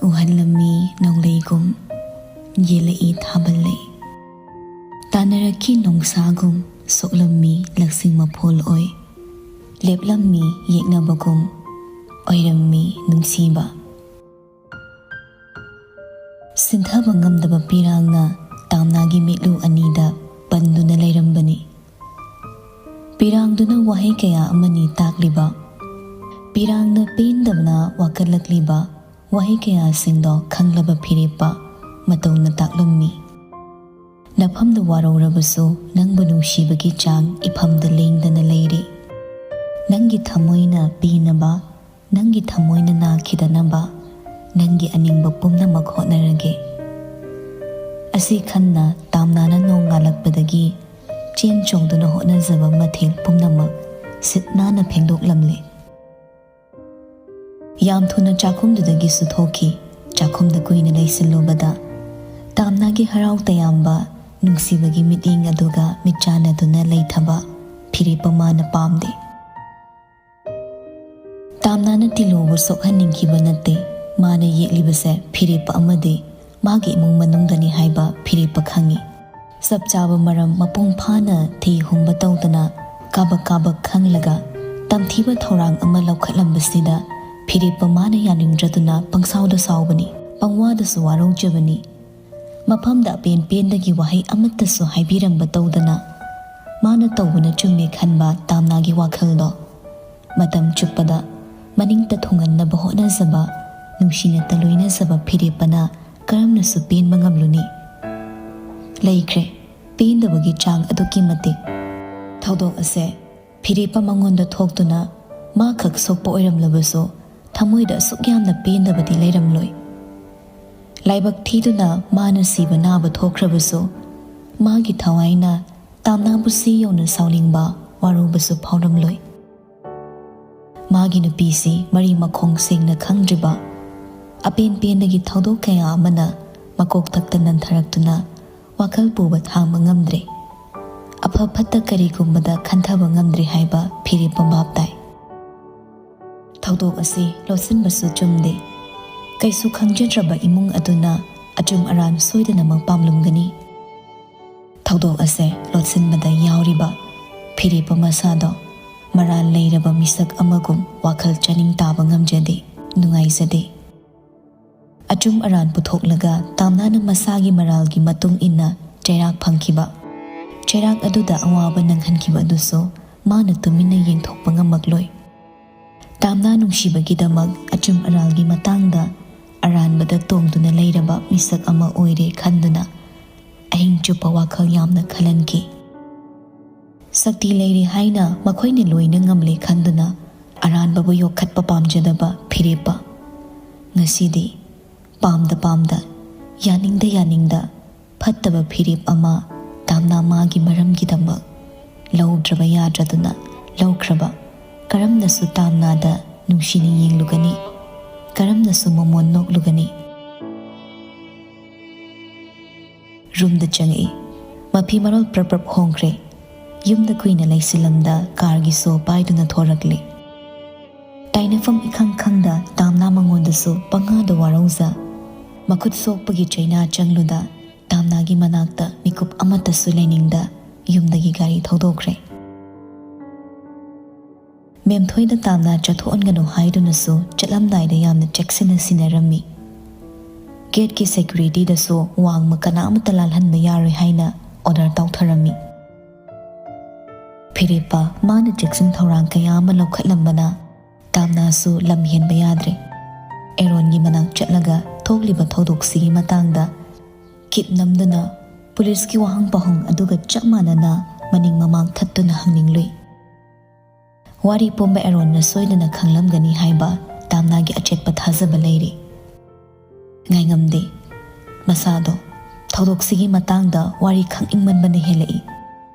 ꯎꯍꯜꯂꯝꯃꯤ ꯅꯣꯡꯂꯩꯒꯨꯝ, ꯌꯦꯜꯂꯛꯏ ꯊꯥꯕꯜ ꯂꯩ꯫ ꯇꯥꯟꯅꯔꯛꯈꯤ ꯅꯣꯡꯁꯥꯒꯨꯝ, ꯁꯣꯛꯂꯝꯃꯤ ꯂꯛꯁꯤꯡ ꯃꯐꯣꯜ ꯑꯣꯏ, ꯂꯦꯞꯂꯝꯃꯤ ꯌꯦꯛꯅꯕꯒꯨꯝ, ꯑꯣꯏꯔꯝꯃꯤ ꯅꯨꯡꯁꯤꯕ꯫ ꯁꯤꯟꯊꯕ ꯉꯝꯗꯕ ꯄꯤꯔꯥꯡꯅ ꯇꯥꯝꯅꯥꯒꯤ ꯃꯤꯠꯂꯨ ꯑꯅꯤꯗ ꯄꯟꯗꯨꯅ ꯂꯩꯔꯝꯕꯅꯤ꯫ ꯄꯤꯔꯥꯡꯗꯨꯅ ꯋꯥꯍꯩ ꯀꯌꯥ ꯑꯃꯅꯤ ꯇꯥꯛꯂꯤꯕ, ꯄꯤꯔꯥꯡꯅ ꯄꯦꯟꯗꯕꯅ ꯋꯥꯀꯠꯂꯛꯂꯤꯕ ꯋꯥꯍꯩ ꯀꯌꯥꯁꯤꯡꯗꯣ ꯈꯪꯂꯕ ꯐꯤꯔꯦꯞꯄ ꯃꯇꯧꯅ ꯇꯥꯛꯂꯝꯃꯤ꯫ ꯅꯐꯝꯗ ꯋꯥꯔꯧꯔꯕꯁꯨ ꯅꯪꯕꯨ ꯅꯨꯡꯁꯤꯕꯒꯤ ꯆꯥꯡ ꯏꯐꯝꯗ ꯂꯦꯡꯗꯅ ꯂꯩꯔꯤ꯫ ꯅꯪꯒꯤ ꯊꯃꯣꯏꯅ ꯄꯦꯟꯅꯕ, ꯅꯪꯒꯤ ꯊꯃꯣꯏꯅ ꯅꯥꯈꯤꯗꯅꯕ, ꯅꯪꯒꯤ ꯑꯅꯤꯡꯕ ꯄꯨꯝꯅꯃꯛ ꯍꯣꯠꯅꯔꯒꯦ꯫ ꯑꯁꯤ ꯈꯟꯅ ꯇꯥꯝꯅꯥꯅ ꯅꯣꯡ ꯉꯥꯜꯂꯛꯄꯗꯒꯤ ꯆꯦꯟ ꯆꯣꯡꯗꯨꯅ ꯍꯣꯠꯅꯖꯕ ꯃꯊꯦꯜ ꯄꯨꯝꯅꯃꯛ ꯁꯤꯠ ꯅꯥꯟꯅ ꯐꯦꯡꯗꯣꯛꯂꯝꯂꯦ꯫ ꯌꯥꯝ ꯊꯨꯅ ꯆꯥꯛꯈꯨꯝꯗꯨꯗꯒꯤꯁꯨ ꯊꯣꯛꯈꯤ꯫ ꯆꯥꯛꯈꯨꯝꯗ ꯀꯨꯏꯅ ꯂꯩꯁꯤꯜꯂꯨꯕꯗ ꯇꯥꯝꯅꯥꯒꯤ ꯍꯔꯥꯎ ꯇꯌꯥꯝꯕ, ꯅꯨꯡꯁꯤꯕꯒꯤ ꯃꯤꯠꯌꯦꯡ ꯑꯗꯨꯒ ꯃꯤꯠꯆꯥꯟꯅꯗꯨꯅ ꯂꯩꯊꯕ ꯐꯤꯔꯦꯞꯄ ꯃꯥꯅ ꯄꯥꯝꯗꯦ꯫ ꯇꯥꯝꯅꯥꯅ ꯇꯤꯂꯨꯕꯨ ꯁꯣꯛꯍꯟꯅꯤꯡꯈꯤꯕ ꯅꯠꯇꯦ꯫ ꯃꯥꯅ ꯌꯦꯛꯂꯤꯕꯁꯦ ꯐꯤꯔꯦꯞꯄ ꯑꯃꯗꯤ ꯃꯥꯒꯤ ꯏꯃꯨꯡ ꯃꯅꯨꯡꯗꯅꯤ ꯍꯥꯏꯕ ꯐꯤꯔꯦꯞꯄ ꯈꯪꯏ꯫ ꯆꯞ ꯆꯥꯕ ꯃꯔꯝ ꯃꯄꯨꯡ ꯐꯥꯅ ꯊꯤ ꯍꯨꯝꯕ ꯇꯧꯗꯅ ꯀꯥꯕꯛ ꯀꯥꯕꯛ ꯈꯪꯂꯒ ꯇꯝꯊꯤꯕ ꯊꯧꯔꯥꯡ ꯑꯃ ꯂꯧꯈꯠꯂꯝꯕꯁꯤꯗ ꯐꯤꯔꯦꯞꯄ ꯃꯥꯅ ꯌꯥꯅꯤꯡꯗ꯭ꯔꯗꯨꯅ ꯄꯪꯁꯥꯎꯗ ꯁꯥꯎꯕꯅꯤ, ꯄꯪꯋꯥꯗꯁꯨ ꯋꯥꯔꯧꯖꯕꯅꯤ꯫ ꯃꯐꯝꯗ ꯑꯄꯦꯟ ꯄꯦꯟꯗꯒꯤ ꯋꯥꯍꯩ ꯑꯃꯠꯇꯁꯨ ꯍꯥꯏꯕꯤꯔꯝꯕ ꯇꯧꯗꯅ ꯃꯥꯅ ꯇꯧꯕꯅ ꯆꯨꯝꯃꯦ ꯈꯟꯕ ꯇꯥꯝꯅꯥꯒꯤ ꯋꯥꯈꯜꯗꯣ ꯃꯇꯝ ꯆꯨꯞꯄꯗ ꯃꯅꯤꯡꯇ ꯊꯨꯡꯍꯟꯅꯕ ꯍꯣꯠꯅꯖꯕ ꯅꯨꯡꯁꯤꯅꯇ ꯂꯣꯏꯅꯖꯕ ꯐꯤꯔꯦꯞꯄꯅ ꯀꯔꯝꯅꯁꯨ ꯄꯦꯟꯕ ꯉꯝꯂꯨꯅꯤ? ꯂꯩꯈ꯭ꯔꯦ ꯄꯦꯟꯗꯕꯒꯤ ꯆꯥꯡ ꯑꯗꯨꯛꯀꯤ ꯃꯇꯤꯛ꯫ ꯊꯧꯗꯣꯛ ꯑꯁꯦ ꯐꯤꯔꯦꯞꯄ ꯃꯉꯣꯟꯗ ꯊꯣꯛꯇꯨꯅ ꯃꯥ ꯈꯛ ꯁꯣꯛꯄ ꯑꯣꯏꯔꯝꯂꯕꯁꯨ ꯊꯃꯣꯏꯗ ꯑꯁꯨꯛ ꯌꯥꯝꯅ ꯄꯦꯟꯗꯕꯗꯤ ꯂꯩꯔꯝꯂꯣꯏ꯫ ꯂꯥꯏꯕꯛ ꯊꯤꯗꯨꯅ ꯃꯥꯅ ꯁꯤꯕ ꯅꯥꯕ ꯊꯣꯛꯈ꯭ꯔꯕꯁꯨ ꯃꯥꯒꯤ ꯊꯋꯥꯏꯅ ꯇꯥꯝꯅꯥꯕꯨ ꯁꯤ ꯌꯧꯅ ꯁꯥꯎꯅꯤꯡꯕ ꯋꯥꯔꯧꯕꯁꯨ ꯐꯥꯎꯔꯝꯂꯣꯏ꯫ ꯃꯥꯒꯤ ꯅꯨꯄꯤꯁꯤ ꯃꯔꯤ ꯃꯈꯣꯡ ꯁꯦꯡꯅ ꯈꯪꯗ꯭ꯔꯤꯕ, ꯑꯄꯦꯟ ꯄꯦꯟꯗꯒꯤ ꯊꯧꯗꯣꯛ ꯀꯌꯥ ꯑꯃꯅ ꯃꯀꯣꯛ ꯊꯛꯇ ꯅꯟꯊꯔꯛꯇꯨꯅ ꯋꯥꯈꯜ ꯄꯨꯕ ꯊꯥꯡꯕ ꯉꯝꯗ꯭ꯔꯦ꯫ ꯑꯐ ꯐꯠꯇ ꯀꯔꯤꯒꯨꯝꯕꯗ ꯈꯟꯊꯕ ꯉꯝꯗ꯭ꯔꯦ ꯍꯥꯏꯕ ꯐꯤꯔꯦꯞꯄ ꯚꯥꯞ ꯇꯥꯏ꯫ ꯊꯧꯗꯣꯛ ꯑꯁꯤ ꯂꯣꯠꯁꯤꯟꯕꯁꯨ ꯆꯨꯝꯗꯦ꯫ ꯀꯩꯁꯨ ꯈꯪꯖꯗ꯭ꯔꯕ ꯏꯃꯨꯡ ꯑꯗꯨꯅ ꯑꯆꯨꯝ ꯑꯔꯥꯟ ꯁꯣꯏꯗꯅꯃꯛ ꯄꯥꯝꯂꯝꯒꯅꯤ꯫ ꯊꯧꯗꯣꯛ ꯑꯁꯦ ꯂꯣꯠꯁꯤꯟꯕꯗ ꯌꯥꯎꯔꯤꯕ ꯐꯤꯔꯦꯞꯄ ꯃꯁꯥꯗꯣ ꯃꯔꯥꯜ ꯂꯩꯔꯕ ꯃꯤꯁꯛ ꯑꯃꯒꯨꯝ ꯋꯥꯈꯜ ꯆꯥꯅꯤꯡ ꯇꯥꯕ ꯉꯝꯖꯗꯦ, ꯅꯨꯡꯉꯥꯏꯖꯗꯦ꯫ ꯑꯆꯨꯝ ꯑꯔꯥꯟ ꯄꯨꯊꯣꯛꯂꯒ ꯇꯥꯝꯅꯥꯅ ꯃꯁꯥꯒꯤ ꯃꯔꯥꯜꯒꯤ ꯃꯇꯨꯡ ꯏꯟꯅ ꯆꯩꯔꯥꯛ ꯐꯪꯈꯤꯕ, ꯆꯩꯔꯥꯛ ꯑꯗꯨꯗ ꯑꯋꯥꯕ ꯅꯪꯍꯟꯈꯤꯕ ꯑꯗꯨꯁꯨ ꯃꯥꯅ ꯇꯨꯃꯤꯟꯅ ꯌꯦꯡꯊꯣꯛꯄ ꯉꯝꯃꯛꯂꯣꯏ꯫ ꯇꯥꯝꯅꯥ ꯅꯨꯡꯁꯤꯕꯒꯤꯗꯃꯛ ꯑꯆꯨꯝ ꯑꯔꯥꯜꯒꯤ ꯃꯇꯥꯡꯗ ꯑꯔꯥꯟꯕꯗ ꯇꯣꯡꯗꯨꯅ ꯂꯩꯔꯕ ꯃꯤꯁꯛ ꯑꯃ ꯑꯣꯏꯔꯦ ꯈꯟꯗꯨꯅ ꯑꯍꯤꯡ ꯆꯨꯞꯄ ꯋꯥꯈꯜ ꯌꯥꯝꯅ ꯈꯜꯍꯟꯈꯤ꯫ ꯁꯛꯇꯤ ꯂꯩꯔꯦ ꯍꯥꯏꯅ ꯃꯈꯣꯏꯅ ꯂꯣꯏꯅ ꯉꯝꯂꯦ ꯈꯟꯗꯨꯅ ꯑꯔꯥꯟꯕꯕꯨ ꯌꯣꯛꯈꯠꯄ ꯄꯥꯝꯖꯗꯕ ꯐꯤꯔꯦꯞꯄ ꯉꯁꯤꯗꯤ ꯄꯥꯝꯗ ꯄꯥꯝꯗ, ꯌꯥꯅꯤꯡꯗ ꯌꯥꯅꯤꯡꯗ ꯐꯠꯇꯕ ꯐꯤꯔꯦꯞ ꯑꯃ ꯇꯥꯝꯅꯥ ꯃꯥꯒꯤ ꯃꯔꯝꯒꯤꯗꯃꯛ ꯂꯧꯗ꯭ꯔꯕ ꯌꯥꯗ꯭ꯔꯗꯨꯅ ꯂꯧꯈ꯭ꯔꯕ꯫ ꯀꯔꯝꯅꯁꯨ ꯇꯥꯝꯅꯥꯗ ꯅꯨꯡꯁꯤꯅ ꯌꯦꯡꯂꯨꯒꯅꯤ? ꯀꯔꯝꯅꯁꯨ ꯃꯃꯣꯟ ꯅꯣꯛꯂꯨꯒꯅꯤ? ꯔꯨꯝꯗ ꯆꯪꯉꯛꯏ꯫ ꯃꯐꯤ ꯃꯔꯣꯜ ꯄ꯭ꯔꯞ ꯄ꯭ꯔꯞ ꯍꯣꯡꯈ꯭ꯔꯦ꯫ ꯌꯨꯝꯗ ꯀꯨꯏꯅ ꯂꯩꯁꯤꯜꯂꯝꯗ ꯀꯥꯔꯒꯤ ꯁꯣ ꯄꯥꯏꯗꯨꯅ ꯊꯣꯔꯛꯂꯦ꯫ ꯇꯥꯏꯅꯐꯝ ꯏꯈꯪ ꯈꯪꯗ ꯇꯥꯝꯅꯥ ꯃꯉꯣꯟꯗꯁꯨ ꯄꯪꯉꯥꯗ ꯋꯥꯔꯧꯖ꯫ ꯃꯈꯨꯠ ꯁꯣꯛꯄꯒꯤ ꯆꯩꯅꯥ ꯆꯪꯂꯨꯗ ꯇꯥꯝꯅꯥꯒꯤ ꯃꯅꯥꯛꯇ ꯃꯤꯀꯨꯞ ꯑꯃꯠꯇꯁꯨ ꯂꯩꯅꯤꯡꯗ ꯌꯨꯝꯗꯒꯤ ꯒꯥꯔꯤ ꯊꯧꯗꯣꯛꯈ꯭ꯔꯦ꯫ ꯃꯦꯝꯊꯣꯏꯗ ꯇꯥꯝꯅꯥ ꯆꯠꯊꯣꯛꯍꯟꯒꯅꯨ ꯍꯥꯏꯗꯨꯅꯁꯨ ꯆꯠꯂꯝꯗꯥꯏꯗ ꯌꯥꯝꯅ ꯆꯦꯛꯁꯤꯟꯅ ꯁꯤꯟꯅꯔꯝꯃꯤ꯫ ꯒꯦꯠꯀꯤ ꯁꯦꯀ꯭ꯌꯨꯔꯤꯇꯤꯗꯁꯨ ꯋꯥꯡꯃ ꯀꯅꯥ ꯑꯃꯠꯇ ꯂꯥꯜꯍꯟꯕ ꯌꯥꯔꯣꯏ ꯍꯥꯏꯅ ꯑꯣꯔꯗꯔ ꯇꯧꯊꯔꯝꯃꯤ꯫ ꯐꯤꯔꯦꯞꯄ ꯃꯥꯅ ꯆꯦꯛꯁꯤꯟ ꯊꯧꯔꯥꯡ ꯀꯌꯥ ꯑꯃ ꯂꯧꯈꯠꯂꯝꯕꯅ ꯇꯥꯝꯅꯥꯁꯨ ꯂꯝ ꯍꯦꯟꯕ ꯌꯥꯗ꯭ꯔꯦ꯫ ꯑꯦꯔꯣꯟꯒꯤ ꯃꯅꯥꯛ ꯆꯠꯂꯒ ꯊꯣꯛꯂꯤꯕ ꯊꯧꯗꯣꯛꯁꯤꯒꯤ ꯃꯇꯥꯡꯗ ꯀꯤꯠ ꯅꯝꯗꯨꯅ ꯄꯨꯂꯤꯁꯀꯤ ꯋꯥꯍꯪ ꯄꯥꯎꯍꯪ ꯑꯗꯨꯒ ꯆꯞ ꯃꯥꯟꯅꯅ ꯃꯅꯤꯡ ꯃꯃꯥꯡ ꯊꯠꯇꯨꯅ ꯍꯪꯅꯤꯡꯂꯨꯏ꯫ ꯋꯥꯔꯤ ꯄꯨꯝꯕ ꯑꯦꯔꯣꯟꯅ ꯁꯣꯏꯗꯅ ꯈꯪꯂꯝꯒꯅꯤ ꯍꯥꯏꯕ ꯇꯥꯝꯅꯥꯒꯤ ꯑꯆꯦꯠꯄ ꯊꯥꯖꯕ ꯂꯩꯔꯤ꯫ ꯉꯥꯏꯉꯝꯗꯦ꯫ ꯃꯁꯥꯗꯣ ꯊꯧꯗꯣꯛꯁꯤꯒꯤ ꯃꯇꯥꯡꯗ ꯋꯥꯔꯤ ꯈꯪꯅꯤꯡꯃꯟꯕꯅ ꯍꯦꯜꯂꯛꯏ꯫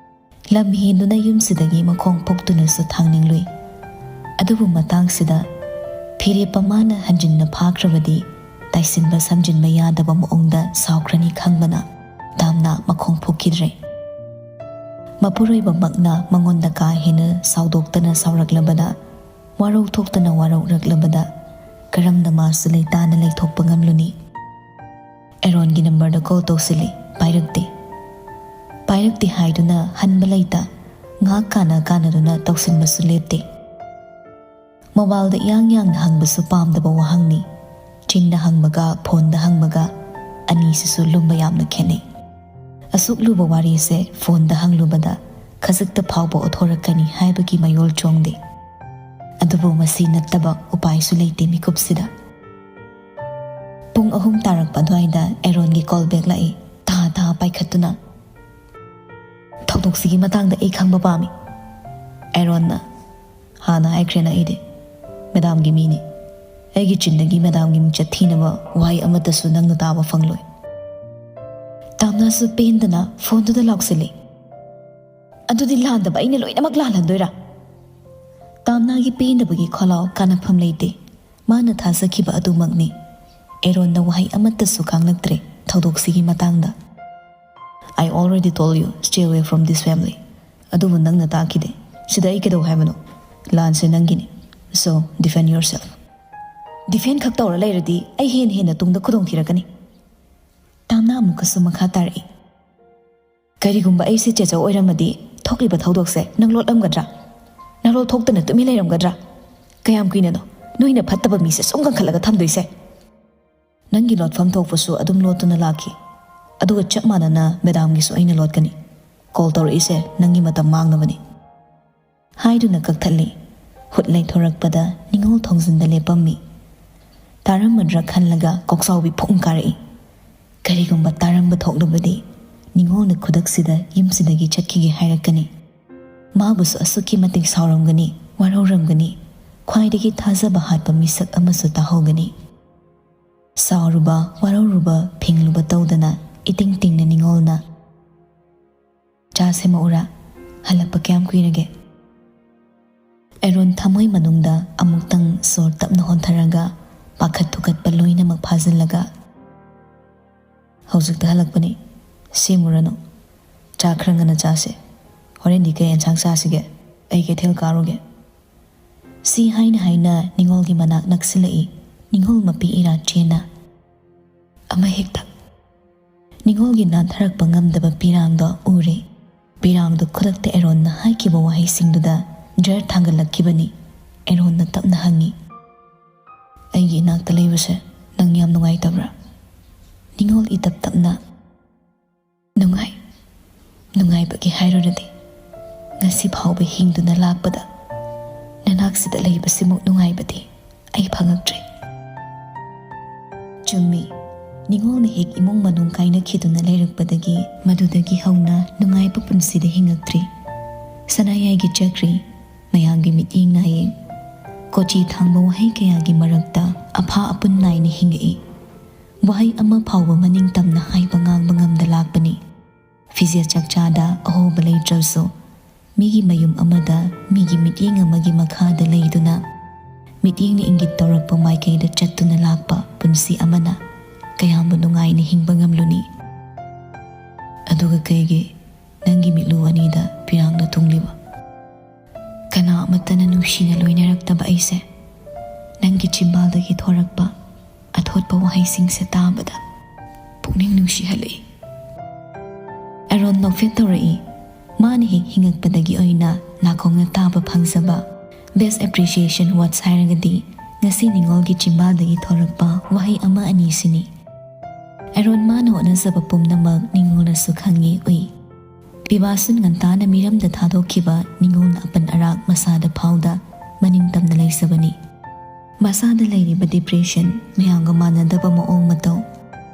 ꯂꯝ ꯍꯦꯟꯗꯨꯅ ꯌꯨꯝꯁꯤꯗꯒꯤ ꯃꯈꯣꯡ ꯐꯨꯛꯇꯨꯅꯁꯨ ꯊꯥꯡꯅꯤꯡꯂꯨꯏ꯫ ꯑꯗꯨꯕꯨ ꯃꯇꯥꯡꯁꯤꯗ ꯐꯤꯔꯦꯞꯄ ꯃꯥꯅ ꯍꯟꯖꯤꯟꯅ ꯐꯥꯈ꯭ꯔꯕꯗꯤ ꯇꯥꯏꯁꯤꯟꯕ ꯁꯝꯖꯤꯟꯕ ꯌꯥꯗꯕ ꯃꯑꯣꯡꯗ ꯁꯥꯎꯈ꯭ꯔꯅꯤ ꯈꯪꯕꯅ ꯇꯥꯝꯅꯥ ꯃꯈꯣꯡ ꯐꯨꯛꯈꯤꯗ꯭ꯔꯦ꯫ ꯃꯄꯨꯔꯣꯏꯕꯃꯛꯅ ꯃꯉꯣꯟꯗ ꯀꯥ ꯍꯦꯟꯅ ꯁꯥꯎꯗꯣꯛꯇꯅ ꯁꯥꯎꯔꯛꯂꯕꯗ, ꯋꯥꯔꯧ ꯊꯣꯛꯇꯅ ꯋꯥꯔꯧꯔꯛꯂꯕꯗ ꯀꯔꯝꯅ ꯃꯥꯁꯨ ꯂꯩꯇꯥꯅ ꯂꯩꯊꯣꯛꯄ ꯉꯝꯂꯨꯅꯤ? ꯑꯦꯔꯣꯟꯒꯤ ꯅꯝꯕꯔꯗ ꯀꯣꯜ ꯇꯧꯁꯤꯜꯂꯤ, ꯄꯥꯏꯔꯛꯇꯦ꯫ ꯄꯥꯏꯔꯛꯇꯦ ꯍꯥꯏꯗꯨꯅ ꯍꯟꯕ ꯂꯩꯇ, ꯉꯥꯏꯍꯥꯛ ꯀꯥꯟꯅ ꯀꯥꯟꯅꯗꯨꯅ ꯇꯧꯁꯤꯟꯕꯁꯨ ꯂꯦꯞꯇꯦ꯫ ꯃꯣꯕꯥꯏꯜꯗ ꯏꯌꯥꯡ ꯌꯥꯡꯅ ꯍꯪꯕꯁꯨ ꯄꯥꯝꯗꯕ ꯋꯥꯍꯪꯅꯤ꯫ ꯆꯤꯟꯗ ꯍꯪꯕꯒ ꯐꯣꯟꯗ ꯍꯪꯕꯒ ꯑꯅꯤꯁꯤꯁꯨ ꯂꯨꯝꯕ ꯌꯥꯝꯅ ꯈꯦꯠꯅꯩ꯫ ꯑꯁꯨꯛ ꯂꯨꯕ ꯋꯥꯔꯤꯁꯦ ꯐꯣꯟꯗ ꯍꯪꯂꯨꯕꯗ ꯈꯖꯤꯛꯇ ꯐꯥꯎꯕ ꯑꯣꯊꯣꯔꯛꯀꯅꯤ ꯍꯥꯏꯕꯒꯤ ꯃꯌꯣꯜ ꯆꯣꯡꯗꯦ꯫ ꯑꯗꯨꯕꯨ ꯃꯁꯤ ꯅꯠꯇꯕ ꯎꯄꯥꯏꯁꯨ ꯂꯩꯇꯦ ꯃꯤꯀꯨꯞꯁꯤꯗ꯫ ꯄꯨꯡ ꯑꯍꯨꯝ ꯇꯥꯔꯛꯄ ꯑꯗꯨꯋꯥꯏꯗ ꯑꯦꯔꯣꯟꯒꯤ ꯀꯣꯜ ꯕꯦꯛ ꯂꯥꯛꯏ꯫ ꯊꯥ ꯊꯥ ꯄꯥꯏꯈꯠꯇꯨꯅ, "ꯊꯧꯗꯣꯛꯁꯤꯒꯤ ꯃꯇꯥꯡꯗ ꯑꯩ ꯈꯪꯕ ꯄꯥꯝꯃꯤ꯫" ꯑꯦꯔꯣꯟꯅ, "ꯍꯥꯟꯅ ꯍꯥꯏꯈ꯭ꯔꯦꯅ ꯑꯩꯗꯤ ꯃꯦꯗꯥꯝꯒꯤ ꯃꯤꯅꯤ꯫ ꯑꯩꯒꯤ ꯆꯤꯟꯗꯒꯤ ꯃꯦꯗꯥꯝꯒꯤ ꯃꯤꯡꯆꯠ ꯊꯤꯅꯕ ꯋꯥꯍꯩ ꯑꯃꯠꯇꯁꯨ ꯅꯪꯅ ꯇꯥꯕ ꯐꯪꯂꯣꯏ꯫" ꯇꯥꯝꯅꯥꯁꯨ ꯄꯦꯟꯗꯅ ꯐꯣꯟꯗꯨꯗ ꯂꯥꯎꯁꯤꯜꯂꯤ꯫ "ꯑꯗꯨꯗꯤ ꯂꯥꯟꯗꯕ ꯑꯩꯅ ꯂꯣꯏꯅꯃꯛ ꯂꯥꯜꯍꯟꯗꯣꯏꯔꯥ?" ꯇꯥꯝꯅꯥꯒꯤ ꯄꯦꯟꯗꯕꯒꯤ ꯈꯣꯜꯂꯥꯎ ꯀꯥꯟꯅꯐꯝ ꯂꯩꯇꯦ꯫ ꯃꯥꯅ ꯊꯥꯖꯈꯤꯕ ꯑꯗꯨꯃꯛꯅꯤ꯫ ꯑꯦꯔꯣꯟꯅ ꯋꯥꯍꯩ ꯑꯃꯠꯇꯁꯨ ꯉꯥꯡꯂꯛꯇ꯭ꯔꯦ ꯊꯧꯗꯣꯛꯁꯤꯒꯤ ꯃꯇꯥꯡꯗ꯫ "I already told you, stay away from this family." ꯑꯗꯨꯕꯨ ꯅꯪꯅ ꯇꯥꯈꯤꯗꯦ꯫ "ꯁꯤꯗ ꯑꯩ ꯀꯩꯗꯧ ꯍꯥꯏꯕꯅꯣ? ꯂꯥꯟꯁꯦ ꯅꯪꯒꯤꯅꯤ꯫ So, defend yourself." "ꯗꯤꯐꯦꯟ ꯈꯛ ꯇꯧꯔ ꯂꯩꯔꯗꯤ ꯑꯩ ꯍꯦꯟꯅ ꯍꯦꯟꯅ ꯇꯨꯡꯗ ꯈꯨꯗꯣꯡ ꯊꯤꯔꯛꯀꯅꯤ꯫" ꯇꯥꯝꯅꯥ ꯑꯃꯨꯛꯀꯁꯨ ꯃꯈꯥ ꯇꯥꯔꯛꯏ꯫ "ꯀꯔꯤꯒꯨꯝꯕ ꯑꯩꯁꯦ ꯆꯦꯆꯧ ꯑꯣꯏꯔꯝꯃꯗꯤ ꯊꯣꯛꯂꯤꯕ ꯊꯧꯗꯣꯛꯁꯦ ꯅꯪ ꯂꯣꯠꯂꯝꯒꯗ꯭ꯔꯥ? ꯅꯔꯣꯜ ꯊꯣꯛꯇꯅ ꯇꯨꯃꯤꯟ ꯂꯩꯔꯝꯒꯗ꯭ꯔꯥ? ꯀꯌꯥꯝ ꯀꯨꯏꯅꯅꯣ ꯅꯣꯏꯅ ꯐꯠꯇꯕ ꯃꯤꯁꯦ ꯁꯨꯝ ꯀꯟꯈꯠꯂꯒ ꯊꯝꯗꯣꯏꯁꯦ?" "ꯅꯪꯒꯤ ꯂꯣꯠꯐꯝ ꯊꯣꯛꯄꯁꯨ ꯑꯗꯨꯝ ꯂꯣꯠꯇꯨꯅ ꯂꯥꯛꯈꯤ꯫ ꯑꯗꯨꯒ ꯆꯞ ꯃꯥꯟꯅꯅ ꯃꯦꯗꯥꯝꯒꯤꯁꯨ ꯑꯩꯅ ꯂꯣꯠꯀꯅꯤ꯫ ꯀꯣꯜ ꯇꯧꯔꯛꯏꯁꯦ ꯅꯪꯒꯤ ꯃꯇꯝ ꯃꯥꯡꯅꯕꯅꯤ꯫" ꯍꯥꯏꯗꯨꯅ ꯀꯛꯊꯠꯂꯤ꯫ ꯍꯨꯠ ꯂꯩꯊꯣꯔꯛꯄꯗ ꯅꯤꯉꯣꯜ ꯊꯣꯡꯖꯤꯟꯗ ꯂꯦꯞꯄꯝꯃꯤ꯫ ꯇꯥꯔꯝꯃꯗ꯭ꯔꯥ ꯈꯜꯂꯒ ꯀꯣꯛꯆꯥꯎꯕꯤ ꯐꯨꯡ ꯀꯥꯔꯛꯏ꯫ ꯀꯔꯤꯒꯨꯝꯕ ꯇꯥꯔꯝꯕ ꯊꯣꯛꯂꯕꯗꯤ ꯅꯤꯉꯣꯜꯅ ꯈꯨꯗꯛꯁꯤꯗ ꯌꯨꯝꯁꯤꯗꯒꯤ ꯆꯠꯈꯤꯒꯦ ꯍꯥꯏꯔꯛꯀꯅꯤ꯫ ꯃꯥꯕꯨꯁꯨ ꯑꯁꯨꯛꯀꯤ ꯃꯇꯤꯛ ꯁꯥꯎꯔꯝꯒꯅꯤ, ꯋꯥꯔꯧꯔꯝꯒꯅꯤ꯫ ꯈ꯭ꯋꯥꯏꯗꯒꯤ ꯊꯥꯖꯕ ꯍꯥꯠꯄ ꯃꯤꯁꯛ ꯑꯃꯁꯨ ꯇꯥꯍꯧꯒꯅꯤ꯫ ꯁꯥꯎꯔꯨꯕ, ꯋꯥꯔꯧꯔꯨꯕ, ꯐꯤꯡꯂꯨꯕ ꯇꯧꯗꯅ ꯏꯇꯤꯡ ꯇꯤꯡꯅ ꯅꯤꯉꯣꯜꯅ, "ꯆꯥ ꯁꯦꯝꯃꯛꯎꯔꯥ? ꯍꯜꯂꯛꯄ ꯀꯌꯥꯝ ꯀꯨꯏꯔꯒꯦ?" ꯑꯦꯔꯣꯟ ꯊꯃꯣꯏ ꯃꯅꯨꯡꯗ ꯑꯃꯨꯛꯇꯪ ꯁꯣꯔ ꯇꯞꯅ ꯍꯣꯟꯊꯔꯒ ꯄꯥꯈꯠ ꯊꯨꯀꯠꯄ ꯂꯣꯏꯅꯃꯛ ꯐꯥꯖꯤꯜꯂꯒ, "ꯍꯧꯖꯤꯛꯇ ꯍꯜꯂꯛꯄꯅꯤ, ꯁꯦꯝꯃꯨꯔꯅꯨ꯫ ꯆꯥꯛ ꯈꯔ ꯉꯟꯅ ꯆꯥꯁꯦ꯫ ꯍꯣꯔꯦꯟꯗꯤ ꯀꯩ ꯑꯦꯟꯁꯥꯡ ꯆꯥꯁꯤꯒꯦ? ꯑꯩ ꯀꯩꯊꯦꯜ ꯀꯥꯔꯨꯒꯦ"꯫ ꯁꯤ ꯍꯥꯏꯅ ꯍꯥꯏꯅ ꯅꯤꯉꯣꯜꯒꯤ ꯃꯅꯥꯛ ꯅꯛꯁꯤꯜꯂꯛꯏ꯫ ꯅꯤꯉꯣꯜ ꯃꯄꯤ ꯏꯔꯥ ꯆꯦꯟꯅ, "ꯑꯃ ꯍꯦꯛꯇ"꯫ ꯅꯤꯉꯣꯜꯒꯤ ꯅꯥꯟꯊꯔꯛꯄ ꯉꯝꯗꯕ ꯄꯤꯔꯥꯡꯗꯣ ꯎꯔꯦ꯫ ꯄꯤꯔꯥꯡꯗꯣ ꯈꯨꯗꯛꯇ ꯑꯦꯔꯣꯟꯅ ꯍꯥꯏꯈꯤꯕ ꯋꯥꯍꯩꯁꯤꯡꯗꯨꯗ ꯖꯔ ꯊꯥꯡꯒꯠꯂꯛꯈꯤꯕꯅꯤ꯫ ꯑꯦꯔꯣꯟꯅ ꯇꯞꯅ ꯍꯪꯉꯤ, "ꯑꯩꯒꯤ ꯏꯅꯥꯛꯇ ꯂꯩꯕꯁꯦ ꯅꯪ ꯌꯥꯝ ꯅꯨꯡꯉꯥꯏꯇꯕ꯭ꯔꯥ?" ꯅꯤꯉꯣꯜ ꯏꯇꯞ ꯇꯞꯅ, "ꯅꯨꯡꯉꯥꯏ꯫ ꯅꯨꯡꯉꯥꯏꯕꯒꯤ ꯍꯥꯏꯔꯨꯔꯗꯤ, ꯉꯁꯤ ꯐꯥꯎꯕ ꯍꯤꯡꯗꯨꯅ ꯂꯥꯛꯄꯗ ꯅꯅꯥꯛꯁꯤꯗ ꯂꯩꯕꯁꯤꯃꯨꯛ ꯅꯨꯡꯉꯥꯏꯕꯗꯤ ꯑꯩ ꯐꯪꯉꯛꯇ꯭ꯔꯤ"꯫ ꯆꯨꯝꯃꯤ, ꯅꯤꯉꯣꯜꯅ ꯍꯦꯛ ꯏꯃꯨꯡ ꯃꯅꯨꯡ ꯀꯥꯏꯅꯈꯤꯗꯨꯅ ꯂꯩꯔꯛꯄꯗꯒꯤ, ꯃꯗꯨꯗꯒꯤ ꯍꯧꯅ ꯅꯨꯡꯉꯥꯏꯕ ꯄꯨꯟꯁꯤꯗ ꯍꯤꯡꯉꯛꯇ꯭ꯔꯤ꯫ ꯁꯅꯥꯌꯥꯏꯒꯤ ꯆꯀ꯭ꯔꯤ, ꯃꯌꯥꯝꯒꯤ ꯃꯤꯠꯌꯦꯡ ꯅꯥꯌꯦꯡ, ꯀꯣꯆꯤ ꯊꯥꯡꯕ ꯋꯥꯍꯩ ꯀꯌꯥꯒꯤ ꯃꯔꯛꯇ ꯑꯐꯥ ꯑꯄꯨꯟ ꯅꯥꯏꯅ ꯍꯤꯡꯉꯛꯏ꯫ ꯋꯥꯍꯩ ꯑꯃ ꯐꯥꯎꯕ ꯃꯅꯤꯡ ꯇꯝꯅ ꯍꯥꯏꯕ ꯉꯥꯡꯕ ꯉꯝꯗ ꯂꯥꯛꯄꯅꯤ꯫ ꯐꯤꯖꯦꯠ ꯆꯥꯛꯆꯥꯗ ꯑꯍꯣꯕ ꯂꯩꯇ꯭ꯔꯕꯁꯨ, ꯃꯤꯒꯤ ꯃꯌꯨꯝ ꯑꯃꯗ ꯃꯤꯒꯤ ꯃꯤꯠꯌꯦꯡ ꯑꯃꯒꯤ ꯃꯈꯥꯗ ꯂꯩꯗꯨꯅ, ꯃꯤꯠꯌꯦꯡꯅ ꯏꯪꯒꯤꯠ ꯇꯧꯔꯛꯄ ꯃꯥꯏꯀꯩꯗ ꯆꯠꯇꯨꯅ ꯂꯥꯛꯄ ꯄꯨꯟꯁꯤ ꯑꯃꯅ ꯀꯌꯥꯝꯕꯨ ꯅꯨꯡꯉꯥꯏꯅ ꯍꯤꯡꯕ ꯉꯝꯂꯨꯅꯤ? ꯑꯗꯨꯒ ꯀꯩꯒꯤ ꯅꯪꯒꯤ ꯃꯤꯠꯂꯨ ꯑꯅꯤꯗ ꯄꯤꯔꯥꯡꯅ ꯇꯨꯡꯂꯤꯕ? ꯀꯅꯥ ꯑꯃꯠꯇꯅ ꯅꯨꯡꯁꯤꯅ ꯂꯣꯏꯅꯔꯛꯇꯕ ꯑꯩꯁꯦ, ꯅꯪꯒꯤ ꯆꯤꯝꯕꯥꯜꯗꯒꯤ ꯊꯣꯔꯛꯄ ꯑꯊꯣꯠꯄ ꯋꯥꯍꯩꯁꯤꯡꯁꯦ ꯇꯥꯕꯗ ꯄꯨꯛꯅꯤꯡ ꯅꯨꯡꯁꯤꯍꯜꯂꯛꯏ꯫ ꯑꯦꯔꯣꯟ ꯅꯣꯛꯐꯦꯠ ꯇꯧꯔꯛꯏ꯫ ꯃꯥꯅ ꯍꯦꯛ ꯍꯤꯡꯉꯛꯄꯗꯒꯤ ꯑꯣꯏꯅ ꯅꯥꯀꯣꯡꯅ ꯇꯥꯕ ꯐꯪꯖꯕ best appreciation words ꯍꯥꯏꯔꯒꯗꯤ ꯉꯁꯤ ꯅꯤꯉꯣꯜꯒꯤ ꯆꯤꯝꯕꯥꯜꯗꯒꯤ ꯊꯣꯔꯛꯄ ꯋꯥꯍꯩ ꯑꯃ ꯑꯅꯤꯁꯤꯅꯤ꯫ ꯑꯦꯔꯣꯟ ꯃꯥꯅ ꯍꯣꯠꯅꯖꯕ ꯄꯨꯝꯅꯃꯛ ꯅꯤꯉꯣꯜꯅꯁꯨ ꯈꯪꯉꯤ, ꯎꯏ꯫ ꯄꯤꯕꯥꯁꯨ ꯉꯟꯇꯥꯅ ꯃꯤꯔꯝꯗ ꯊꯥꯗꯣꯛꯈꯤꯕ ꯅꯤꯉꯣꯜꯅ ꯑꯄꯟ ꯑꯔꯥꯛ ꯃꯁꯥꯗ ꯐꯥꯎꯗ ꯃꯅꯤꯡ ꯇꯝꯅ ꯂꯩꯖꯕꯅꯤ꯫ ꯃꯁꯥꯗ ꯂꯩꯔꯤꯕ depression, ꯃꯌꯥꯝꯒ ꯃꯥꯟꯅꯗꯕ ꯃꯑꯣꯡ ꯃꯇꯧ,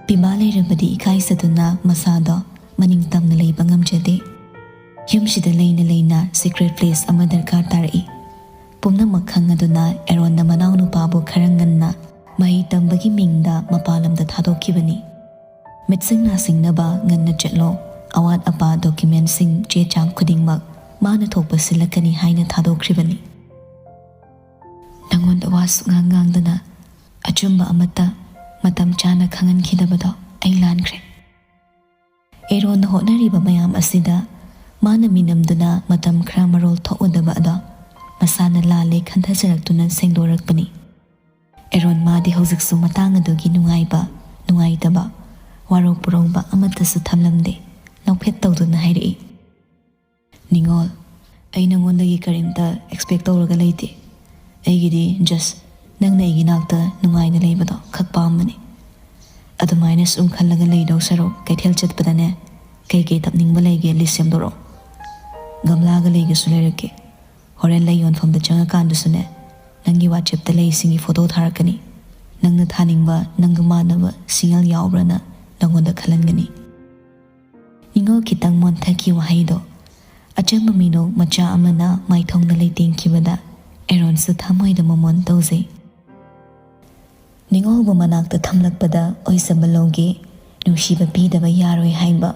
ꯄꯤꯕꯥ ꯂꯩꯔꯕꯗꯤ ꯏꯀꯥꯏꯖꯗꯨꯅ ꯃꯁꯥꯗꯣ ꯃꯅꯤꯡ ꯇꯝꯅ ꯂꯩꯕ ꯉꯝꯖꯗꯦ꯫ ꯌꯨꯝꯁꯤꯗ ꯂꯩꯅ ꯂꯩꯅ secret place ꯑꯃ ꯗꯔꯀꯥꯔ ꯇꯥꯔꯛꯏ꯫ ꯄꯨꯝꯅꯃꯛ ꯈꯪꯉꯗꯨꯅ ꯑꯦꯔꯣꯟꯅ ꯃꯅꯥꯎꯅꯨꯄꯥꯕꯨ ꯈꯔ ꯉꯟꯅ ꯃꯍꯩ ꯇꯝꯕꯒꯤ ꯃꯤꯡꯗ ꯃꯄꯥꯟ ꯂꯝꯗ ꯊꯥꯗꯣꯛꯈꯤꯕꯅꯤ꯫ ꯃꯤꯠꯁꯤꯡ ꯅꯥꯁꯤꯡꯅꯕ ꯉꯟꯅ ꯆꯠꯂꯣ, ꯑꯋꯥꯠ ꯑꯄꯥ documentꯁꯤꯡ, ꯆꯦ ꯆꯥꯡ ꯈꯨꯗꯤꯡꯃꯛ ꯃꯥꯅ ꯊꯣꯛꯄ ꯁꯤꯜꯂꯛꯀꯅꯤ ꯍꯥꯏꯅ ꯊꯥꯗꯣꯛꯈ꯭ꯔꯤꯕꯅꯤ꯫ ꯅꯉꯣꯟꯗ ꯋꯥ ꯁꯨꯛꯉꯥꯡ ꯉꯥꯡꯗꯅ ꯑꯆꯨꯝꯕ ꯑꯃꯠꯇ ꯃꯇꯝ ꯆꯥꯅ ꯈꯪꯍꯟꯈꯤꯗꯕꯗꯣ ꯑꯩ ꯂꯥꯟꯈ꯭ꯔꯦ꯫ ꯑꯦꯔꯣꯟꯅ ꯍꯣꯠꯅꯔꯤꯕ ꯃꯌꯥꯝ ꯑꯁꯤꯗ ꯃꯥꯅ ꯃꯤꯅꯝꯗꯨꯅ ꯃꯇꯝ ꯈꯔ ꯃꯔꯣꯜ ꯊꯣꯛꯎꯗꯕ ꯑꯗꯣ ꯃꯁꯥꯅ ꯂꯥꯜꯂꯦ ꯈꯟꯊꯖꯔꯛꯇꯨꯅ ꯁꯦꯡꯗꯣꯔꯛꯄꯅꯤ꯫ ꯑꯦꯔꯣꯟ ꯃꯥꯗꯤ ꯍꯧꯖꯤꯛꯁꯨ ꯃꯇꯥꯡ ꯑꯗꯨꯒꯤ ꯅꯨꯡꯉꯥꯏꯕ, ꯅꯨꯡꯉꯥꯏꯇꯕ, ꯋꯥꯔꯧ ꯄꯨꯔꯧꯕ ꯑꯃꯠꯇꯁꯨ ꯊꯝꯂꯝꯗꯦ꯫ ꯅꯣꯛꯐꯦꯠ ꯇꯧꯗꯨꯅ ꯍꯥꯏꯔꯛꯏ, "ꯅꯤꯉꯣꯜ, ꯑꯩ ꯅꯉꯣꯟꯗꯒꯤ ꯀꯔꯤꯝꯇ ꯑꯦꯛꯁꯄꯦꯛ ꯇꯧꯔꯒ ꯂꯩꯇꯦ꯫ ꯑꯩꯒꯤꯗꯤ ꯖꯁ ꯅꯪꯅ ꯑꯩꯒꯤ ꯅꯥꯛꯇ ꯅꯨꯡꯉꯥꯏꯅ ꯂꯩꯕꯗꯣ ꯈꯛ ꯄꯥꯝꯕꯅꯤ꯫ ꯑꯗꯨꯃꯥꯏꯅ ꯁꯨꯝ ꯈꯜꯂꯒ ꯂꯩꯗꯧ ꯁꯔꯨꯛ ꯀꯩꯊꯦꯜ ꯆꯠꯄꯗꯅꯦ ꯀꯩꯀꯩ ꯇꯞꯅꯤꯡꯕ ꯂꯩꯒꯦ ꯂꯤꯁ ꯁꯦꯝꯗꯣꯔꯛꯑꯣ꯫ ꯒꯝꯂꯥꯒ ꯂꯩꯒꯦꯁꯨ ꯂꯩꯔꯛꯀꯦ꯫ ꯍꯣꯔꯦꯟ ꯂꯩ ꯌꯣꯟꯐꯝꯗ ꯆꯪꯉꯀꯥꯟꯗꯁꯨꯅꯦ ꯅꯪꯒꯤ ꯋꯥꯆꯦꯞꯇ ꯂꯩꯁꯤꯡꯒꯤ ꯐꯣꯇꯣ ꯊꯥꯔꯛꯀꯅꯤ꯫ ꯅꯪꯅ ꯊꯥꯅꯤꯡꯕ ꯅꯪꯒ ꯃꯥꯟꯅꯕ ꯁꯤꯡꯉꯜ ꯌꯥꯎꯕ꯭ꯔꯥꯅ ꯅꯪꯉꯣꯟꯗ ꯈꯜꯍꯟꯒꯅꯤ꯫" ꯅꯤꯉꯣꯜ ꯈꯤꯇꯪ ꯃꯣꯟꯊꯈꯤ ꯋꯥꯍꯩꯗꯣ꯫ ꯑꯆꯝꯕ ꯃꯤꯅꯣꯛ ꯃꯆꯥ ꯑꯃꯅ ꯃꯥꯏꯊꯣꯡꯗ ꯂꯩꯇꯦꯡꯈꯤꯕꯗ ꯑꯦꯔꯣꯟꯁꯨ ꯊꯃꯣꯏꯗ ꯃꯃꯣꯟ ꯇꯧꯖꯩ꯫ ꯅꯤꯉꯣꯜꯕꯨ ꯃꯅꯥꯛꯇ ꯊꯝꯂꯛꯄꯗ ꯑꯣꯏꯖꯕ ꯂꯧꯒꯦ, ꯅꯨꯡꯁꯤꯕ ꯄꯤꯗꯕ ꯌꯥꯔꯣꯏ ꯍꯥꯏꯕ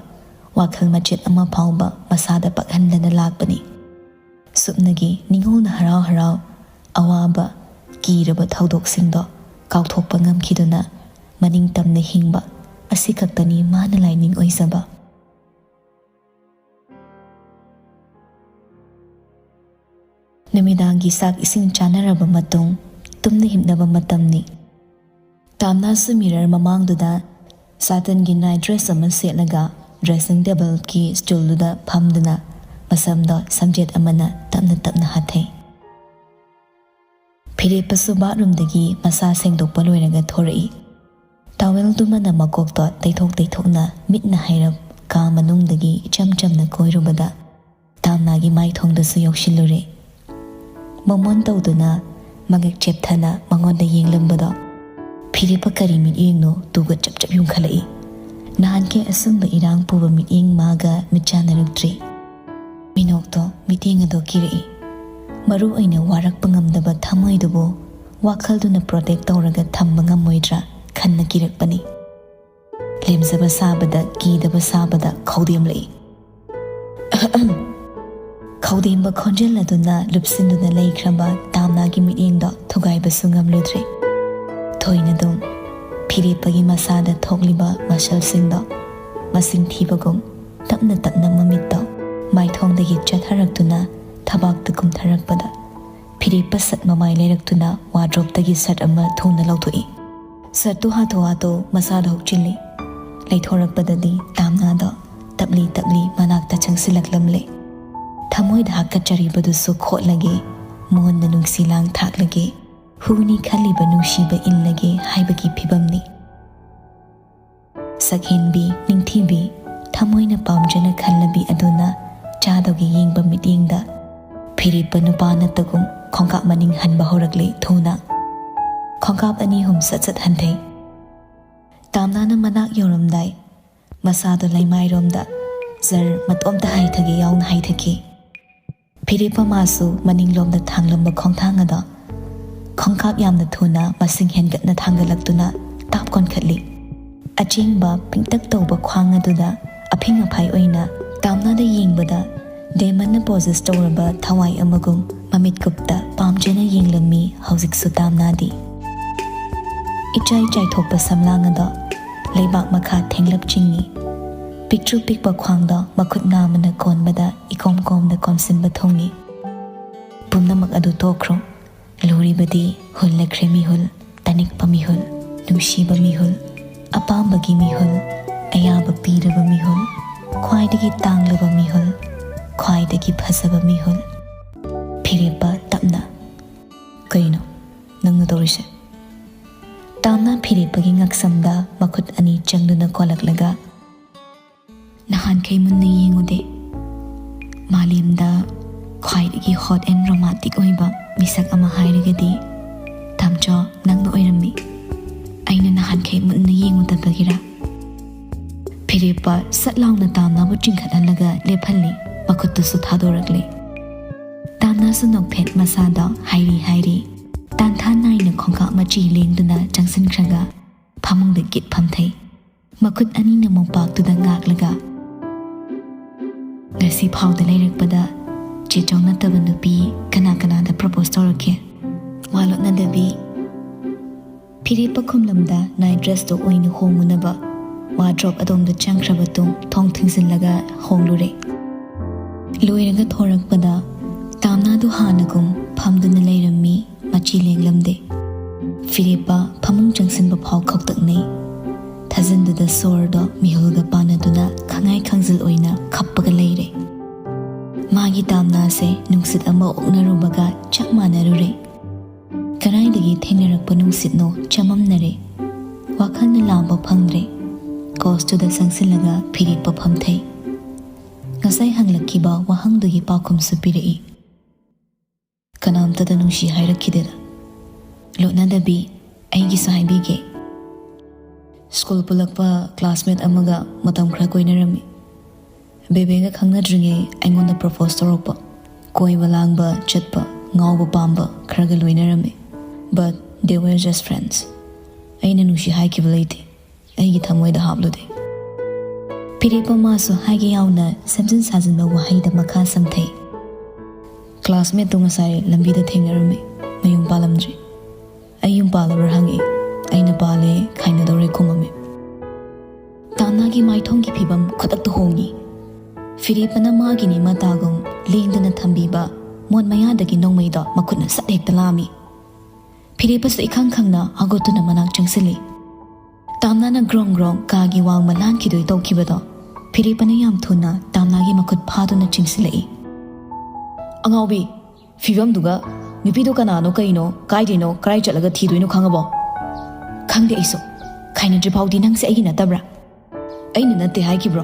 ꯋꯥꯈꯜ ꯃꯆꯦꯠ ꯑꯃ ꯐꯥꯎꯕ ꯃꯁꯥꯗ ꯄꯛꯍꯟꯗꯅ ꯂꯥꯛꯄꯅꯤ꯫ ꯁꯨꯞꯅꯒꯤ ꯅꯤꯉꯣꯜꯅ ꯍꯔꯥꯎ ꯍꯔꯥꯎ ꯑꯋꯥꯕ, ꯀꯤꯔꯕ ꯊꯧꯗꯣꯛꯁꯤꯡꯗꯣ ꯀꯥꯎꯊꯣꯛꯄ ꯉꯝꯈꯤꯗꯨꯅ ꯃꯅꯤꯡ ꯇꯝꯅ ꯍꯤꯡꯕ ꯑꯁꯤꯈꯛꯇꯅꯤ ꯃꯥꯅ ꯂꯥꯏꯅꯤꯡ ꯑꯣꯏꯖꯕ꯫ ꯅꯨꯃꯤꯗꯥꯡꯒꯤ ꯆꯥꯛ ꯏꯁꯤꯡ ꯆꯥꯅꯔꯕ ꯃꯇꯨꯡ ꯇꯨꯝꯅ ꯍꯤꯞꯅꯕ ꯃꯇꯝꯅꯤ꯫ ꯇꯥꯝꯅꯥꯁꯨ ꯃꯤꯔꯔ ꯃꯃꯥꯡꯗꯨꯗ ꯁꯥꯇꯟꯒꯤ ꯅꯥꯏꯠ ꯗ꯭ꯔꯦꯁ ꯑꯃ ꯁꯦꯠꯂꯒ ꯗ꯭ꯔꯦꯁꯤꯡ ꯇꯦꯕꯜꯒꯤ ꯁ꯭ꯇꯨꯜꯗꯨꯗ ꯐꯝꯗꯨꯅ ꯃꯁꯝꯗꯣ ꯁꯝꯖꯦꯠ ꯑꯃꯅ ꯇꯞꯅ ꯇꯞꯅ ꯍꯥꯊꯩ꯫ ꯐꯤꯔꯦꯞꯄꯁꯨ ꯕꯥꯠꯔꯨꯝꯗꯒꯤ ꯃꯁꯥ ꯁꯦꯡꯗꯣꯛꯄ ꯂꯣꯏꯔꯒ ꯊꯣꯔꯛꯏ꯫ ꯇꯥꯋꯦꯜꯗꯨꯃꯅ ꯃꯀꯣꯛꯇꯣ ꯇꯩꯊꯣꯛ ꯇꯩꯊꯣꯛꯅ ꯃꯤꯠꯅ ꯍꯩꯔꯞ ꯀꯥ ꯃꯅꯨꯡꯗꯒꯤ ꯏꯆꯝ ꯆꯝꯅ ꯀꯣꯏꯔꯨꯕꯗ ꯇꯥꯝꯅꯥꯒꯤ ꯃꯥꯏꯊꯣꯡꯗꯁꯨ ꯌꯧꯁꯤꯜꯂꯨꯔꯦ꯫ ꯃꯃꯣꯟ ꯇꯧꯗꯨꯅ ꯃꯉꯛ ꯆꯦꯞꯊꯅ ꯃꯉꯣꯟꯗ ꯌꯦꯡꯂꯝꯕꯗꯣ ꯐꯤꯔꯦꯞꯄ ꯀꯔꯤ ꯃꯤꯠꯌꯦꯡꯅꯣ ꯇꯨꯒ ꯆꯞ ꯆꯞ ꯌꯨꯡꯈꯠꯂꯛꯏ꯫ ꯅꯍꯥꯟꯈꯩ ꯑꯁꯨꯝꯕ ꯏꯔꯥꯡ ꯄꯨꯕ ꯃꯤꯠꯌꯦꯡ ꯃꯥꯒ ꯃꯤꯠꯆꯥꯟꯅꯔꯛꯇ꯭ꯔꯤ꯫ ꯃꯤꯅꯣꯛꯇꯣ ꯃꯤꯠꯌꯦꯡ ꯑꯗꯣ ꯀꯤꯔꯛꯏ꯫ ꯃꯔꯨ ꯑꯣꯏꯅ ꯋꯥꯔꯛꯄ ꯉꯝꯗꯕ ꯊꯃꯣꯏꯗꯨꯕꯨ ꯋꯥꯈꯜꯗꯨꯅ ꯄ꯭ꯔꯣꯇꯦꯛ ꯇꯧꯔꯒ ꯊꯝꯕ ꯉꯝꯃꯣꯏꯗ꯭ꯔꯥ ꯈꯟꯅ ꯀꯤꯔꯛꯄꯅꯤ꯫ ꯂꯦꯝꯖꯕ ꯁꯥꯕꯗ ꯀꯤꯗꯕ ꯁꯥꯕꯗ ꯈꯧꯗꯦꯝꯂꯛꯏ꯫ ꯈꯧꯗꯦꯝꯕ ꯈꯣꯟꯖꯦꯜ ꯑꯗꯨꯅ ꯂꯨꯞꯁꯤꯟꯗꯨꯅ ꯂꯩꯈ꯭ꯔꯕ ꯇꯥꯝꯅꯥꯒꯤ ꯃꯤꯠꯌꯦꯡꯗꯣ ꯊꯨꯒꯥꯏꯕꯁꯨ ꯉꯝꯂꯨꯗ꯭ꯔꯦ꯫ ꯊꯣꯏꯅꯗꯨꯝ ꯐꯤꯔꯦꯞꯄꯒꯤ ꯃꯁꯥꯗ ꯊꯣꯛꯂꯤꯕ ꯃꯁꯜꯁꯤꯡꯗꯣ ꯃꯁꯤꯡ ꯊꯤꯕꯒꯨꯝ ꯇꯞꯅ ꯇꯞꯅ ꯃꯃꯤꯠꯇꯣ ꯃꯥꯏꯊꯣꯡꯗꯒꯤ ꯆꯠꯊꯔꯛꯇꯨꯅ ꯊꯕꯥꯛꯇ ꯀꯨꯝꯊꯔꯛꯄꯗ ꯐꯤꯔꯦꯞꯄ ꯁꯠ ꯃꯃꯥꯏ ꯂꯩꯔꯛꯇꯨꯅ ꯋꯥꯗ꯭ꯔꯣꯞꯇꯒꯤ ꯁꯠ ꯑꯃ ꯊꯨꯅ ꯂꯧꯊꯣꯛꯏ꯫ ꯁꯠꯇꯨ ꯍꯥꯊꯨ ꯍꯥꯊꯨ ꯃꯁꯥꯗ ꯍꯨꯛꯆꯤꯜꯂꯤ꯫ ꯂꯩꯊꯣꯔꯛꯄꯗꯗꯤ ꯇꯥꯝꯅꯥꯗꯣ ꯇꯞꯂꯤ ꯇꯞꯂꯤ ꯃꯅꯥꯛꯇ ꯆꯪꯁꯤꯜꯂꯛꯂꯝꯂꯦ꯫ ꯊꯃꯣꯏꯗ ꯍꯥꯀꯠꯆꯔꯤꯕꯗꯨꯁꯨ ꯈꯣꯠꯂꯒꯦ, ꯃꯣꯟꯗ ꯅꯨꯡꯁꯤ ꯂꯥꯡ ꯊꯥꯛꯂꯒꯦ, ꯍꯨꯅꯤ ꯈꯜꯂꯤꯕ ꯅꯨꯡꯁꯤꯕ ꯏꯜꯂꯒꯦ ꯍꯥꯏꯕꯒꯤ ꯐꯤꯕꯝꯅꯤ꯫ ꯁꯛꯍꯦꯟꯕꯤ, ꯅꯤꯡꯊꯤꯕꯤ, ꯊꯃꯣꯏꯅ ꯄꯥꯝꯖꯅ ꯈꯜꯂꯕꯤ ꯑꯗꯨꯅ ꯆꯥꯗꯧꯒꯤ ꯌꯦꯡꯕ ꯃꯤꯠꯌꯦꯡꯗ ꯐꯤꯔꯦꯞꯄ ꯅꯨꯄꯥ ꯅꯠꯇꯒꯨꯝ ꯈꯣꯡꯀꯥꯞ ꯃꯅꯤꯡ ꯍꯟꯕ ꯍꯧꯔꯛꯂꯦ ꯊꯨꯅ꯫ ꯈꯣꯡꯀꯥꯞ ꯑꯅꯤ ꯑꯍꯨꯝ ꯁꯠ ꯁꯠ ꯍꯟꯊꯩ꯫ ꯇꯥꯝꯅꯥꯅ ꯃꯅꯥꯛ ꯌꯧꯔꯝꯗꯥꯏ ꯃꯁꯥꯗꯣ ꯂꯩꯃꯥꯏꯔꯣꯝꯗ ꯖꯔ ꯃꯇꯣꯝꯇ ꯍꯥꯏꯊꯒꯦ ꯌꯥꯎꯅ ꯍꯥꯏꯊꯈꯤ꯫ ꯐꯤꯔꯦꯞꯄ ꯃꯥꯁꯨ ꯃꯅꯤꯡꯂꯣꯝꯗ ꯊꯥꯡꯂꯝꯕ ꯈꯣꯡꯊꯥꯡ ꯑꯗꯣ ꯈꯣꯡꯀꯥꯞ ꯌꯥꯝꯅ ꯊꯨꯅ ꯃꯁꯤꯡ ꯍꯦꯟꯒꯠꯅ ꯊꯥꯡꯒꯠꯂꯛꯇꯨꯅ ꯇꯥꯞ ꯀꯣꯟꯈꯠꯂꯤ꯫ ꯑꯆꯦꯡꯕ ꯄꯤꯡꯇꯛ ꯇꯧꯕ ꯈ꯭ꯋꯥꯡ ꯑꯗꯨꯗ ꯑꯐꯤꯡ ꯑꯐꯥꯏ ꯑꯣꯏꯅ ꯇꯥꯝꯅꯥꯗ ꯌꯦꯡꯕꯗ ꯗꯦꯃꯟꯅ ꯄꯣꯖꯦꯁ ꯇꯧꯔꯕ ꯊꯋꯥꯏ ꯑꯃꯒꯨꯝ ꯃꯃꯤꯠ ꯀꯨꯞꯇ ꯄꯥꯝꯖꯅ ꯌꯦꯡꯂꯝꯃꯤ ꯍꯧꯖꯤꯛꯁꯨ ꯇꯥꯝꯅꯥꯗꯤ꯫ ꯏꯆꯥꯏ ꯆꯥꯏꯊꯣꯛꯄ ꯁꯝꯂꯥꯡ ꯑꯗꯣ ꯂꯩꯕꯥꯛ ꯃꯈꯥ ꯊꯦꯡꯂꯞ ꯆꯤꯡꯏ꯫ ꯄꯤꯛꯇ꯭ꯔꯨ ꯄꯤꯛꯄ ꯈ꯭ꯋꯥꯡꯗꯣ ꯃꯈꯨꯠ ꯅꯥꯝꯃꯅ ꯀꯣꯟꯕꯗ ꯏꯀꯣꯝ ꯀꯣꯝꯅ ꯀꯣꯝꯁꯤꯟꯕ ꯊꯨꯡꯏ꯫ ꯄꯨꯝꯅꯃꯛ ꯑꯗꯨ ꯇꯣꯛꯈ꯭ꯔꯣ꯫ ꯂꯨꯔꯤꯕꯗꯤ ꯍꯨꯜꯂꯛꯈ꯭ꯔꯦ ꯃꯤꯍꯨꯜ, ꯇꯅꯤꯛꯄ ꯃꯤꯍꯨꯜ, ꯅꯨꯡꯁꯤꯕ ꯃꯤꯍꯨꯜ, ꯑꯄꯥꯝꯕꯒꯤ ꯃꯤꯍꯨꯜ, ꯑꯌꯥꯕ ꯄꯤꯔꯕ ꯃꯤꯍꯨꯜ, ꯈ꯭ꯋꯥꯏꯗꯒꯤ ꯇꯥꯡꯂꯕ ꯃꯤꯍꯨꯜ, ꯈ꯭ꯋꯥꯏꯗꯒꯤ ꯐꯖꯕ ꯃꯤꯍꯨꯜ꯫ ꯐꯤꯔꯦꯞꯄ ꯇꯞꯅ, "ꯀꯩꯅꯣ ꯅꯪꯅ ꯇꯧꯔꯤꯁꯦ?" ꯇꯥꯝꯅ ꯐꯤꯔꯦꯞꯄꯒꯤ ꯉꯛꯁꯝꯗ ꯃꯈꯨꯠ ꯑꯅꯤ ꯆꯪꯗꯨꯅ ꯀꯣꯜꯂꯛꯂꯒ, "ꯅꯍꯥꯟꯈꯩ ꯃꯨꯟꯅ ꯌꯦꯡꯉꯨꯗꯦ꯫ ꯃꯥꯂꯦꯝꯗ ꯈ꯭ꯋꯥꯏꯗꯒꯤ hot and romantic ꯑꯣꯏꯕ ꯃꯤꯁꯛ ꯑꯃ ꯍꯥꯏꯔꯒꯗꯤ ꯇꯥꯝꯆꯥ ꯅꯪꯅ ꯑꯣꯏꯔꯝꯃꯤ꯫ ꯑꯩꯅ ꯅꯍꯥꯟꯈꯩ ꯃꯨꯟꯅ ꯌꯦꯡꯉꯨꯗꯕꯒꯤꯔꯥ?" ꯐꯤꯔꯦꯞꯄ ꯁꯠ ꯂꯥꯎꯅ ꯇꯥꯝꯅꯥꯕꯨ ꯆꯤꯡꯈꯠꯍꯜꯂꯒ ꯂꯦꯞꯍꯜꯂꯤ, ꯃꯈꯨꯠꯇꯨꯁꯨ ꯊꯥꯗꯣꯔꯛꯂꯦ꯫ ꯇꯥꯝꯅꯥꯁꯨ ꯅꯣꯛꯐꯦꯠ ꯃꯁꯥꯗꯣ ꯍꯥꯏꯔꯤ ꯍꯥꯏꯔꯤ ꯇꯥꯟꯊꯥ ꯅꯥꯏꯅ ꯈꯣꯡꯀꯥꯞ ꯃꯆꯤ ꯂꯦꯡꯗꯨꯅ ꯆꯪꯁꯤꯟꯈ꯭ꯔꯒ ꯐꯃꯨꯡꯗ ꯒꯤꯠ ꯐꯝꯊꯩ꯫ ꯃꯈꯨꯠ ꯑꯅꯤꯅ ꯃꯣꯝꯄꯥꯛꯇꯨꯗ ꯉꯥꯛꯂꯒ, "ꯉꯁꯤ ꯐꯥꯎꯗ ꯂꯩꯔꯛꯄꯗ ꯆꯦꯆꯧ ꯅꯠꯇꯕ ꯅꯨꯄꯤ ꯀꯅꯥ ꯀꯅꯥꯗ propose ꯇꯧꯔꯛꯀꯦ?" ꯋꯥ ꯂꯣꯠꯅꯗꯕꯤ, ꯐꯤꯔꯦꯞꯄ ꯈꯨꯝꯂꯝꯗ ꯅꯥꯏꯠ ꯗ꯭ꯔꯦꯁꯇꯨ ꯑꯣꯏꯅ ꯍꯣꯡꯉꯨꯅꯕ ꯋꯥꯔꯗ꯭ꯔꯣꯞ ꯑꯗꯣꯝꯗ ꯆꯪꯈ꯭ꯔꯕ ꯇꯨꯡ ꯊꯣꯡ ꯊꯤꯡꯖꯤꯜꯂꯒ ꯍꯣꯡꯂꯨꯔꯦ꯫ ꯂꯣꯏꯔꯒ ꯊꯣꯔꯛꯄꯗ ꯇꯥꯝꯅꯥꯗꯨ ꯍꯥꯟꯅꯒꯨꯝ ꯐꯝꯗꯨꯅ ꯂꯩꯔꯝꯃꯤ, ꯃꯆꯤ ꯂꯦꯡꯂꯝꯗꯦ꯫ ꯐꯤꯔꯦꯞꯄ ꯐꯃꯨꯡ ꯆꯪꯁꯤꯟꯕ ꯐꯥꯎ ꯈꯛꯇꯛꯅꯩ꯫ ꯊꯥꯖꯤꯟꯗꯨꯗ ꯁꯣꯔꯗꯣ ꯃꯤꯍꯨꯜꯒ ꯄꯥꯟꯅꯗꯨꯅ ꯈꯉꯥꯏ ꯈꯪꯖꯤꯜ ꯑꯣꯏꯅ ꯈꯞꯄꯒ ꯂꯩꯔꯦ꯫ ꯃꯥꯒꯤ ꯇꯥꯝꯅꯥꯁꯦ ꯅꯨꯡꯁꯤꯠ ꯑꯃ ꯑꯣꯛꯅꯔꯨꯕꯒ ꯆꯞ ꯃꯥꯟꯅꯔꯨꯔꯦ꯫ ꯀꯗꯥꯏꯗꯒꯤ ꯊꯦꯡꯅꯔꯛꯄ ꯅꯨꯡꯁꯤꯠꯅꯣ ꯆꯃꯝꯅꯔꯦ꯫ ꯋꯥꯈꯜꯅ ꯂꯥꯝꯕ ꯐꯪꯗ꯭ꯔꯦ꯫ ꯀꯣꯁꯇꯨꯗ ꯆꯪꯁꯤꯜꯂꯒ ꯐꯤꯔꯦꯞꯄ ꯐꯝꯊꯩ꯫ ꯉꯁꯥꯏ ꯍꯪꯂꯛꯈꯤꯕ ꯋꯥꯍꯪꯗꯨꯒꯤ ꯄꯥꯎꯈꯨꯝꯁꯨ ꯄꯤꯔꯛꯏ꯫ ꯀꯅꯥꯝꯇꯗ ꯅꯨꯡꯁꯤ ꯍꯥꯏꯔꯛꯈꯤꯗꯦꯗ꯫ ꯂꯣꯠꯅꯗꯕꯤ ꯑꯩꯒꯤꯁꯨ ꯍꯥꯏꯕꯤꯒꯦ꯫ ꯁ꯭ꯀꯨꯜ ꯄꯨꯜꯂꯛꯄ ꯀ꯭ꯂꯥꯁꯃꯦꯠ ꯑꯃꯒ ꯃꯇꯝ ꯈꯔ ꯀꯣꯏꯅꯔꯝꯃꯤ꯫ ꯕꯦꯕꯦꯒ ꯈꯪꯅꯗ꯭ꯔꯤꯉꯩ ꯑꯩꯉꯣꯟꯗ ꯄ꯭ꯔꯣꯄꯣꯁ ꯇꯧꯔꯛꯄ꯫ ꯀꯣꯏꯕ ꯂꯥꯡꯕ ꯆꯠꯄ, ꯉꯥꯎꯕ ꯄꯥꯝꯕ ꯈꯔꯒ ꯂꯣꯏꯅꯔꯝꯃꯤ꯫ But they were just friends. ꯑꯩꯅ ꯅꯨꯡꯁꯤ ꯍꯥꯏꯈꯤꯕ ꯂꯩꯇꯦ꯫ ꯑꯩꯒꯤ ꯊꯃꯣꯏꯗ ꯍꯥꯞꯂꯨꯗꯦ꯫ ꯐꯤꯔꯦꯞꯄ ꯃꯥꯁꯨ ꯍꯥꯏꯒꯦ ꯌꯥꯎꯅ ꯁꯦꯝꯖꯤꯟ ꯁꯥꯖꯤꯟꯕ ꯋꯥꯍꯩꯗ ꯃꯈꯥ ꯁꯝꯊꯩ꯫ ꯀ꯭ꯂꯥꯁꯃꯦꯠꯇꯨ ꯉꯁꯥꯏ ꯂꯝꯕꯤꯗ ꯊꯦꯡꯅꯔꯝꯃꯤ꯫ ꯃꯌꯨꯝ ꯄꯥꯜꯂꯝꯗ꯭ꯔꯤ꯫ "ꯑꯩ ꯌꯨꯝ ꯄꯥꯜꯂꯕ꯭ꯔꯥ?" ꯍꯪꯉꯛꯏ꯫ ꯑꯩꯅ "ꯄꯥꯜꯂꯦ, ꯈꯥꯏꯅꯗꯧꯔꯦ" ꯈꯨꯝꯃꯝꯃꯤ꯫ ꯇꯥꯝꯅꯥꯒꯤ ꯃꯥꯏꯊꯣꯡꯒꯤ ꯐꯤꯕꯝ ꯈꯨꯗꯛꯇ ꯍꯣꯡꯉꯤ꯫ ꯐꯤꯔꯦꯞꯄꯅ ꯃꯥꯒꯤꯅꯤ ꯃꯇꯥꯒꯨꯝ ꯂꯦꯡꯗꯅ ꯊꯝꯕꯤꯕ ꯃꯣꯠ ꯃꯌꯥꯗꯒꯤ ꯅꯣꯡꯃꯩꯗꯣ ꯃꯈꯨꯠꯅ ꯁꯠ ꯍꯦꯛꯇ ꯂꯥꯝꯃꯤ꯫ ꯐꯤꯔꯦꯞꯄꯁꯨ ꯏꯈꯪ ꯈꯪꯅ ꯍꯧꯒꯠꯇꯨꯅ ꯃꯅꯥꯛ ꯆꯪꯁꯤꯜꯂꯤ꯫ ꯇꯥꯝꯅꯥꯅ ꯒ꯭ꯔꯣꯡ ꯒ꯭ꯔꯣꯡ ꯀꯥꯒꯤ ꯋꯥꯡꯃ ꯂꯥꯟꯈꯤꯗꯣꯏ ꯇꯧꯈꯤꯕꯗꯣ ꯐꯤꯔꯦꯞꯄꯅ ꯌꯥꯝ ꯊꯨꯅ ꯇꯥꯝꯅꯥꯒꯤ ꯃꯈꯨꯠ ꯐꯥꯗꯨꯅ ꯆꯤꯡꯁꯤꯜꯂꯛꯏ꯫ "ꯑꯉꯥꯎꯕꯤ, ꯐꯤꯕꯝꯗꯨꯒ ꯅꯨꯄꯤꯗꯣ ꯀꯅꯥꯅꯣ, ꯀꯩꯅꯣ, ꯀꯥꯏꯗꯩꯅꯣ, ꯀꯔꯥꯏ ꯆꯠꯂꯒ ꯊꯤꯗꯣꯏꯅꯣ ꯈꯪꯉꯕꯣ?" "ꯈꯪꯗꯦ ꯑꯩꯁꯨ꯫ ꯈꯥꯏꯅꯗ꯭ꯔꯤ ꯐꯥꯎꯗꯤ ꯅꯪꯁꯦ ꯑꯩꯒꯤ ꯅꯠꯇꯕ꯭ꯔꯥ?" "ꯑꯩꯅ ꯅꯠꯇꯦ ꯍꯥꯏꯈꯤꯕ꯭ꯔꯣ?"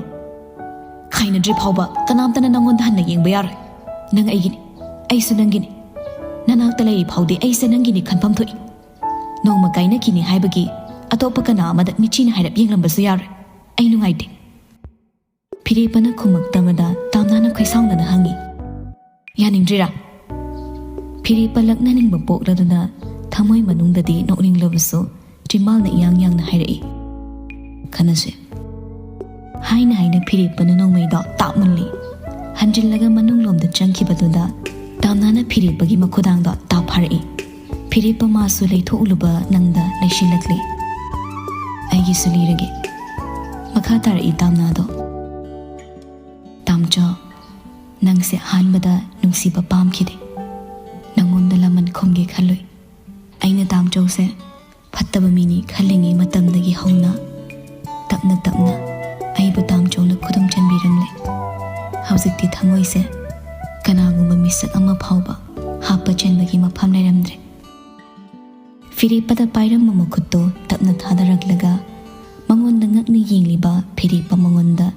"ꯈꯥꯏꯅꯗ꯭ꯔꯤ ꯐꯥꯎꯕ ꯀꯅꯥꯝꯇꯅ ꯅꯪꯉꯣꯟꯗ ꯍꯟꯅ ꯌꯦꯡꯕ ꯌꯥꯔꯣꯏ꯫ ꯅꯪ ꯑꯩꯒꯤꯅꯤ, ꯑꯩꯁꯨ ꯅꯪꯒꯤꯅꯤ꯫ ꯅꯅꯥꯛꯇ ꯂꯩꯔꯤ ꯐꯥꯎꯗꯤ ꯑꯩꯁꯦ ꯅꯪꯒꯤꯅꯤ ꯈꯟꯐꯝ ꯊꯣꯛꯏ꯫ ꯅꯣꯡꯃ ꯀꯥꯏꯅꯈꯤꯅꯤ ꯍꯥꯏꯕꯒꯤ ꯑꯇꯣꯞꯄ ꯀꯅꯥ ꯑꯃꯗ ꯃꯤꯠꯆꯤꯅ ꯍꯥꯏꯔꯞ ꯌꯦꯡꯂꯝꯕꯁꯨ ꯌꯥꯔꯣꯏ꯫ ꯑꯩ ꯅꯨꯡꯉꯥꯏꯇꯦ꯫" ꯐꯤꯔꯦꯞꯄꯅ ꯈꯨꯝꯃꯛꯇꯕꯗ ꯇꯥꯝꯅꯥꯅ ꯈꯣꯏꯁꯥꯎꯅꯅ ꯍꯪꯉꯤ, "ꯌꯥꯅꯤꯡꯗ꯭ꯔꯤꯔꯥ?" ꯐꯤꯔꯦꯞꯄ ꯂꯛꯅꯅꯤꯡꯕ ꯄꯣꯛꯂꯗꯨꯅ ꯊꯃꯣꯏ ꯃꯅꯨꯡꯗꯗꯤ ꯅꯣꯛꯅꯤꯡꯂꯕꯁꯨ ꯆꯤꯝꯕꯥꯜꯅ ꯏꯌꯥꯡ ꯌꯥꯡꯅ ꯍꯥꯏꯔꯛꯏ, "ꯈꯟꯅꯁꯦ꯫" ꯍꯥꯏꯅ ꯍꯥꯏꯅ ꯐꯤꯔꯦꯞꯄꯅ ꯅꯣꯡꯃꯩꯗꯣ ꯇꯥꯞ ꯃꯨꯜꯂꯤ꯫ ꯍꯟꯖꯤꯜꯂꯒ ꯃꯅꯨꯡꯂꯣꯝꯗ ꯆꯪꯈꯤꯕꯗꯨꯗ ꯇꯥꯝꯅꯥꯅ ꯐꯤꯔꯦꯞꯄꯒꯤ ꯃꯈꯨꯗꯥꯡꯗꯣ ꯇꯥꯞ ꯐꯥꯔꯛꯏ꯫ ꯐꯤꯔꯦꯞꯄ ꯃꯥꯁꯨ ꯂꯩꯊꯣꯛꯎꯂꯨꯕ ꯅꯪꯗ ꯂꯩꯁꯤꯜꯂꯛꯂꯦ꯫ ꯑꯩꯒꯤꯁꯨ ꯂꯤꯔꯒꯦ꯫ ꯃꯈꯥ ꯇꯥꯔꯛꯏ ꯇꯥꯝꯅꯥꯗꯣ꯫ "ꯇꯥꯝꯆꯧ, ꯅꯪꯁꯦ ꯑꯍꯥꯟꯕꯗ ꯅꯨꯡꯁꯤꯕ ꯄꯥꯝꯈꯤꯗꯦ꯫ ꯅꯪꯉꯣꯟꯗ ꯂꯃꯟ ꯈꯨꯝꯒꯦ ꯈꯜꯂꯨꯏ꯫ ꯑꯩꯅ ꯇꯥꯝꯆꯧꯁꯦ ꯐꯠꯇꯕ ꯃꯤꯅꯤ ꯈꯜꯂꯤꯉꯩ ꯃꯇꯝꯗꯒꯤ ꯍꯧꯅ ꯇꯞꯅ ꯇꯞꯅ ꯑꯩꯕꯨ ꯇꯥꯝꯆꯧꯅ ꯈꯨꯗꯨꯝ ꯆꯟꯕꯤꯔꯝꯂꯦ꯫ ꯍꯧꯖꯤꯛꯇꯤ ꯊꯃꯣꯏꯁꯦ ꯀꯅꯥꯒꯨꯝꯕ ꯃꯤꯁꯛ ꯑꯃ ꯐꯥꯎꯕ ꯍꯥꯞꯄ ꯆꯟꯕꯒꯤ ꯃꯐꯝ ꯂꯩꯔꯝꯗ꯭ꯔꯦ꯫" ꯐꯤꯔꯦꯞꯄꯗ ꯄꯥꯏꯔꯝꯕ ꯃꯈꯨꯠꯇꯣ ꯇꯞꯅ ꯊꯥꯗꯔꯛꯂꯒ ꯃꯉꯣꯟꯗ ꯉꯛꯅ ꯌꯦꯡꯂꯤꯕ ꯐꯤꯔꯦꯞꯄ ꯃꯉꯣꯟꯗ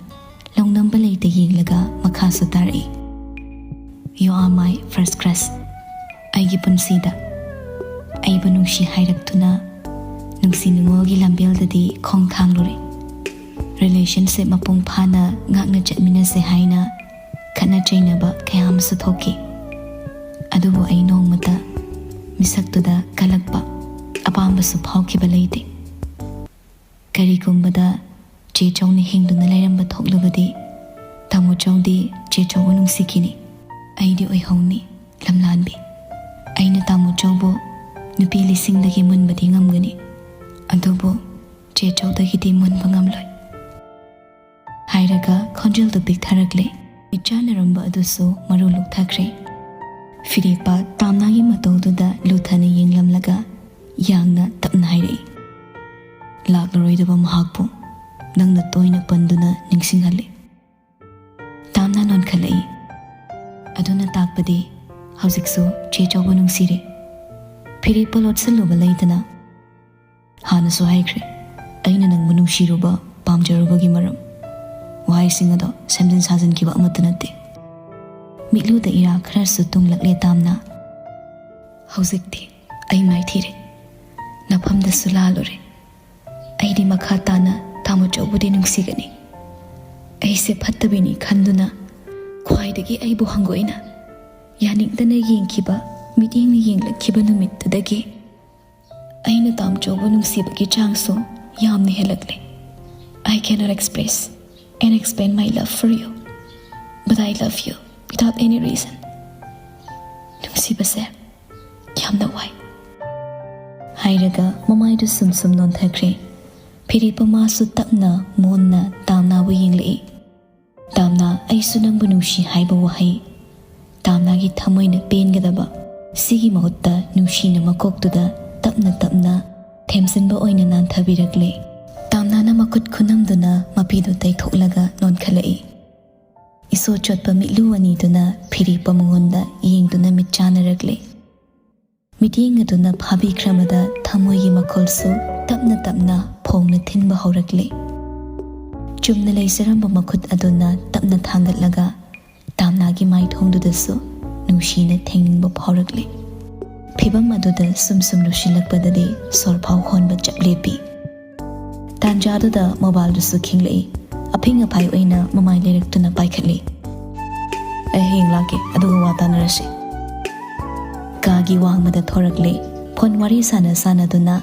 ꯂꯧꯅꯝꯕ ꯂꯩꯇ ꯌꯦꯡꯂꯒ ꯃꯈꯥꯁꯨ ꯇꯥꯔꯛꯏ꯫ "You are my first crush꯫ ꯑꯩꯒꯤ ꯄꯨꯟꯁꯤꯗ ꯑꯩꯕꯨ ꯅꯨꯡꯁꯤ ꯍꯥꯏꯔꯛꯇꯨꯅ ꯅꯨꯡꯁꯤ ꯅꯨꯡꯉꯣꯜꯒꯤ ꯂꯝꯕꯦꯜꯗꯗꯤ ꯈꯣꯡ ꯊꯥꯡꯂꯨꯔꯦ꯫ ꯔꯤꯂꯦꯁꯟꯁꯤꯞ ꯃꯄꯨꯡ ꯐꯥꯅ ꯉꯥꯛꯅ ꯆꯠꯃꯤꯟꯅꯁꯦ ꯍꯥꯏꯅ ꯈꯠꯅ ꯆꯩꯅꯕ ꯀꯌꯥ ꯑꯃꯁꯨ ꯊꯣꯛꯈꯤ꯫ ꯑꯗꯨꯕꯨ ꯑꯩ ꯅꯣꯡꯃꯇ ꯃꯤꯁꯛꯇꯨꯗ ꯀꯜꯂꯛꯄ ꯑꯄꯥꯝꯕꯁꯨ ꯐꯥꯎꯈꯤꯕ ꯂꯩꯇꯦ꯫ ꯀꯔꯤꯒꯨꯝꯕꯗ ꯆꯦ ꯆꯧꯅ ꯍꯤꯡꯗꯨꯅ ꯂꯩꯔꯝꯕ ꯊꯣꯛꯂꯕꯗꯤ, ꯇꯥꯃꯣ ꯆꯧꯗꯤ ꯆꯦ ꯆꯧꯕꯨ ꯅꯨꯡꯁꯤꯈꯤꯅꯤ꯫ ꯑꯩꯗꯤ ꯑꯣꯏꯍꯧꯅꯤ ꯂꯝꯂꯥꯟꯕꯤ꯫ ꯑꯩꯅ ꯇꯥꯃꯣ ꯆꯧꯕꯨ ꯅꯨꯄꯤ ꯂꯤꯁꯤꯡꯗꯒꯤ ꯃꯨꯟꯕꯗꯤ ꯉꯝꯒꯅꯤ, ꯑꯗꯨꯕꯨ ꯆꯦ ꯆꯧꯗꯒꯤꯗꯤ ꯃꯨꯟꯕ ꯉꯝꯂꯣꯏ" ꯍꯥꯏꯔꯒ ꯈꯣꯟꯖꯦꯜꯗꯨ ꯄꯤꯛꯊꯔꯛꯂꯦ꯫ ꯃꯤꯠꯆꯥꯟꯅꯔꯝꯕ ꯑꯗꯨꯁꯨ ꯃꯔꯨ ꯂꯨꯛꯊꯈ꯭ꯔꯦ꯫ ꯐꯤꯔꯦꯞꯄ ꯇꯥꯝꯅꯥꯒꯤ ꯃꯇꯧꯗꯨꯗ ꯂꯨꯊꯅ ꯌꯦꯡꯂꯝꯂꯒ ꯌꯥꯡꯅ ꯇꯞꯅ ꯍꯥꯏꯔꯛꯏ, "ꯂꯥꯛꯂꯔꯣꯏꯗꯕ ꯃꯍꯥꯛꯄꯨ ꯅꯪꯅ ꯇꯣꯏꯅ ꯄꯟꯗꯨꯅ ꯅꯤꯡꯁꯤꯡꯍꯜꯂꯤ꯫" ꯇꯥꯝꯅꯥ ꯅꯣꯟꯈꯠꯂꯛꯏ꯫ "ꯑꯗꯨꯅ ꯇꯥꯛꯄꯗꯤ ꯍꯧꯖꯤꯛꯁꯨ ꯆꯦ ꯆꯧꯕ ꯅꯨꯡꯁꯤꯔꯦ?" ꯐꯤꯔꯦꯞꯄ ꯂꯣꯠꯁꯤꯜꯂꯨꯕ ꯂꯩꯇꯅ, "ꯍꯥꯟꯅꯁꯨ ꯍꯥꯏꯈ꯭ꯔꯦ, ꯑꯩꯅ ꯅꯪꯕꯨ ꯅꯨꯡꯁꯤꯔꯨꯕ, ꯄꯥꯝꯖꯔꯨꯕꯒꯤ ꯃꯔꯝ꯫ ꯋꯥꯍꯩꯁꯤꯡ ꯑꯗꯣ ꯁꯦꯝꯖꯤꯟ ꯁꯥꯖꯤꯟꯈꯤꯕ ꯑꯃꯠꯇ ꯅꯠꯇꯦ꯫" ꯃꯤꯠꯂꯨꯗ ꯏꯔꯥ ꯈꯔꯁꯨ ꯇꯨꯡꯂꯛꯂꯦ ꯇꯥꯝꯅꯥ꯫ "ꯍꯧꯖꯤꯛꯇꯤ ꯑꯩ ꯃꯥꯏꯊꯤꯔꯦ, ꯅꯐꯝꯗꯁꯨ ꯂꯥꯜꯂꯨꯔꯦ꯫ ꯑꯩꯗꯤ ꯃꯈꯥ ꯇꯥꯅ ꯇꯥꯃꯣ ꯆꯧꯕꯨꯗꯤ ꯅꯨꯡꯁꯤꯒꯅꯤ꯫ ꯑꯩꯁꯦ ꯐꯠꯇꯕꯤꯅꯤ ꯈꯟꯗꯨꯅ ꯈ꯭ꯋꯥꯏꯗꯒꯤ ꯑꯩꯕꯨ ꯍꯪꯒꯣꯏꯅ ꯌꯥꯅꯤꯡꯗꯅ ꯌꯦꯡꯈꯤꯕ ꯃꯤꯠꯌꯦꯡꯅ ꯌꯦꯡꯂꯛꯈꯤꯕ ꯅꯨꯃꯤꯠꯇꯨꯗꯒꯤ ꯑꯩꯅ ꯇꯥꯃꯣ ꯆꯧꯕꯨ ꯅꯨꯡꯁꯤꯕꯒꯤ ꯆꯥꯡꯁꯨ ꯌꯥꯝꯅ ꯍꯦꯜꯂꯛꯂꯦ꯫ I cannot express and explain my love for you, but I love you without any reason." ꯅꯨꯡꯁꯤꯕꯁꯦ ꯌꯥꯝꯅ ꯋꯥꯏ꯫ ꯍꯥꯏꯔꯒ ꯃꯃꯥꯏꯗꯨ ꯁꯨꯝ ꯁꯨꯝ ꯅꯣꯟꯊꯈ꯭ꯔꯦ꯫ ꯐꯤꯔꯦꯞꯄ ꯃꯥꯁꯨ ꯇꯞꯅ ꯃꯣꯟꯅ ꯇꯥꯝꯅꯥꯕꯨ ꯌꯦꯡꯂꯛꯏ꯫ "ꯇꯥꯝꯅꯥ, ꯑꯩꯁꯨ ꯅꯪꯕꯨ ꯅꯨꯡꯁꯤ" ꯍꯥꯏꯕ ꯋꯥꯍꯩ ꯇꯥꯝꯅꯥꯒꯤ ꯊꯃꯣꯏꯅ ꯄꯦꯟꯒꯗꯕ, ꯁꯤꯒꯤ ꯃꯍꯨꯠꯇ ꯅꯨꯡꯁꯤꯅ ꯃꯀꯣꯛꯇꯨꯗ ꯇꯞꯅ ꯇꯞꯅ ꯊꯦꯝꯖꯤꯟꯕ ꯑꯣꯏꯅ ꯅꯥꯟꯊꯕꯤꯔꯛꯂꯦ꯫ ꯇꯥꯝꯅꯥꯅ ꯃꯈꯨꯠ ꯈꯨꯅꯝꯗꯨꯅ ꯃꯄꯤꯗꯨ ꯇꯩꯊꯣꯛꯂꯒ ꯅꯣꯟꯈꯠꯂꯛꯏ꯫ ꯏꯁꯣ ꯆꯣꯠꯄ ꯃꯤꯠꯂꯨ ꯑꯅꯤꯗꯨꯅ ꯐꯤꯔꯦꯞꯄ ꯃꯉꯣꯟꯗ ꯌꯦꯡꯗꯨꯅ ꯃꯤꯠ ꯆꯥꯟꯅꯔꯛꯂꯦ꯫ ꯃꯤꯠꯌꯦꯡ ꯑꯗꯨꯅ ꯐꯥꯕꯤꯈ꯭ꯔꯕꯗ ꯊꯃꯣꯏꯒꯤ ꯃꯈꯣꯜꯁꯨ ꯇꯞꯅ ꯇꯞꯅ ꯐꯣꯡꯅ ꯊꯤꯟꯕ ꯍꯧꯔꯛꯂꯦ꯫ ꯆꯨꯝꯅ ꯂꯩꯖꯔꯝꯕ ꯃꯈꯨꯠ ꯑꯗꯨꯅ ꯇꯞꯅ ꯊꯥꯡꯒꯠꯂꯒ ꯇꯥꯝꯅꯥꯒꯤ ꯃꯥꯏꯊꯣꯡꯗꯨꯗꯁꯨ ꯅꯨꯡꯁꯤꯅ ꯊꯦꯡꯅꯤꯡꯕ ꯐꯥꯎꯔꯛꯂꯦ꯫ ꯐꯤꯚꯝ ꯑꯗꯨꯗ ꯁꯨꯝ ꯁꯨꯝ ꯂꯨꯁꯤꯜꯂꯛꯄꯗꯗꯤ ꯁꯣꯔ ꯐꯥꯎ ꯍꯣꯟꯕ ꯆꯞ ꯂꯦꯞꯄꯤ꯫ ꯇꯥꯟꯖꯥꯗꯨꯗ ꯃꯣꯕꯥꯏꯜꯗꯨꯁꯨ ꯈꯤꯡꯂꯛꯏ꯫ ꯑꯐꯤꯡ ꯑꯐꯥꯏ ꯑꯣꯏꯅ ꯃꯃꯥꯏ ꯂꯩꯔꯛꯇꯨꯅ ꯄꯥꯏꯈꯠꯂꯤ꯫ "ꯑꯩ ꯍꯌꯦꯡ ꯂꯥꯛꯀꯦ, ꯑꯗꯨꯒ ꯋꯥ ꯇꯥꯅꯔꯁꯤ"꯫ ꯀꯥꯒꯤ ꯋꯥꯡꯃꯗ ꯊꯣꯔꯛꯂꯦ꯫ ꯐꯣꯟ ꯋꯥꯔꯤ ꯁꯥꯟꯅ ꯁꯥꯟꯅꯗꯨꯅ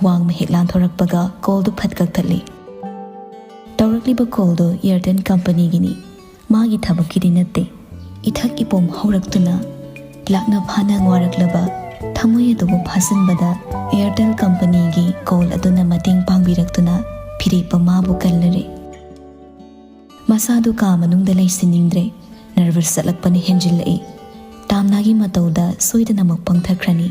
ꯋꯥꯡꯃ ꯍꯦꯛ ꯂꯥꯟꯊꯣꯔꯛꯄꯒ ꯀꯣꯜꯗꯨ ꯐꯠ ꯀꯛꯊꯠꯂꯤ꯫ ꯇꯧꯔꯛꯂꯤꯕ ꯀꯣꯜꯗꯨ ꯑꯦꯌꯔꯇꯦꯜ ꯀꯝꯄꯅꯤꯒꯤꯅꯤ꯫ ꯃꯥꯒꯤ ꯊꯕꯛꯀꯤꯗꯤ ꯅꯠꯇꯦ꯫ ꯏꯊꯛ ꯏꯄꯣꯝ ꯍꯧꯔꯛꯇꯨꯅ ꯂꯥꯛꯅ ꯐꯥꯅ ꯋꯥꯔꯛꯂꯕ ꯊꯃꯣꯏ ꯑꯗꯨꯕꯨ ꯐꯥꯖꯤꯟꯕꯗ ꯑꯦꯌꯔꯇꯦꯜ ꯀꯝꯄꯅꯤꯒꯤ ꯀꯣꯜ ꯑꯗꯨꯅ ꯃꯇꯦꯡ ꯄꯥꯡꯕꯤꯔꯛꯇꯨꯅ ꯐꯤꯔꯦꯞꯄ ꯃꯥꯕꯨ ꯀꯜꯂꯔꯦ꯫ ꯃꯁꯥꯗꯨ ꯀꯥ ꯃꯅꯨꯡꯗ ꯂꯩꯁꯤꯟꯅꯤꯡꯗ꯭ꯔꯦ꯫ ꯅꯔꯚꯁ ꯆꯠꯂꯛꯄꯅ ꯍꯦꯟꯖꯤꯜꯂꯛꯏ꯫ ꯇꯥꯝꯅꯥꯒꯤ ꯃꯇꯧꯗ ꯁꯣꯏꯗꯅꯃꯛ ꯄꯪꯊꯈ꯭ꯔꯅꯤ꯫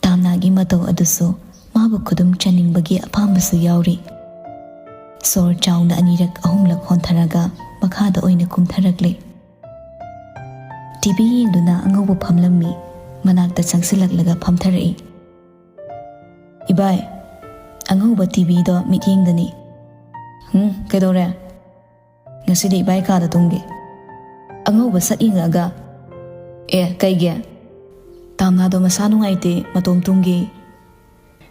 ꯇꯥꯝꯅꯥꯒꯤ ꯃꯇꯧ ꯑꯗꯨꯁꯨ ꯃꯥꯕꯨ ꯈꯨꯗꯨꯝ ꯆꯟꯅꯤꯡꯕꯒꯤ ꯑꯄꯥꯝꯕꯁꯨ ꯌꯥꯎꯔꯤ꯫ ꯁꯣꯔ ꯆꯥꯎꯅ ꯑꯅꯤꯔꯛ ꯑꯍꯨꯝꯂꯛ ꯍꯣꯟꯊꯔꯒ ꯃꯈꯥꯗ ꯑꯣꯏꯅ ꯀꯨꯝꯊꯔꯛꯂꯦ꯫ ꯇꯤꯚꯤ ꯌꯦꯡꯗꯨꯅ ꯑꯉꯧꯕ ꯐꯝꯂꯝꯃꯤ꯫ ꯃꯅꯥꯛꯇ ꯆꯪꯁꯤꯜꯂꯛꯂꯒ ꯐꯝꯊꯔꯛꯏ꯫ "ꯏꯕꯥꯏ, ꯑꯉꯧꯕ ꯇꯤꯚꯤꯗꯣ ꯃꯤꯠꯌꯦꯡꯗꯅꯤ"꯫ "ꯍꯨꯝ, ꯀꯩꯗꯧꯔꯦ?" "ꯉꯁꯤꯗꯤ ꯏꯕꯥꯏ ꯀꯥꯗ ꯇꯨꯝꯒꯦ"꯫ ꯑꯉꯧꯕ ꯁꯛ ꯌꯦꯡꯉꯛꯑꯒ, "ꯑꯦ, ꯀꯩꯒꯤ?" "ꯇꯥꯝꯅꯥꯗꯣ ꯃꯁꯥ ꯅꯨꯡꯉꯥꯏꯇꯦ, ꯃꯇꯣꯝ ꯇꯨꯝꯒꯦ"꯫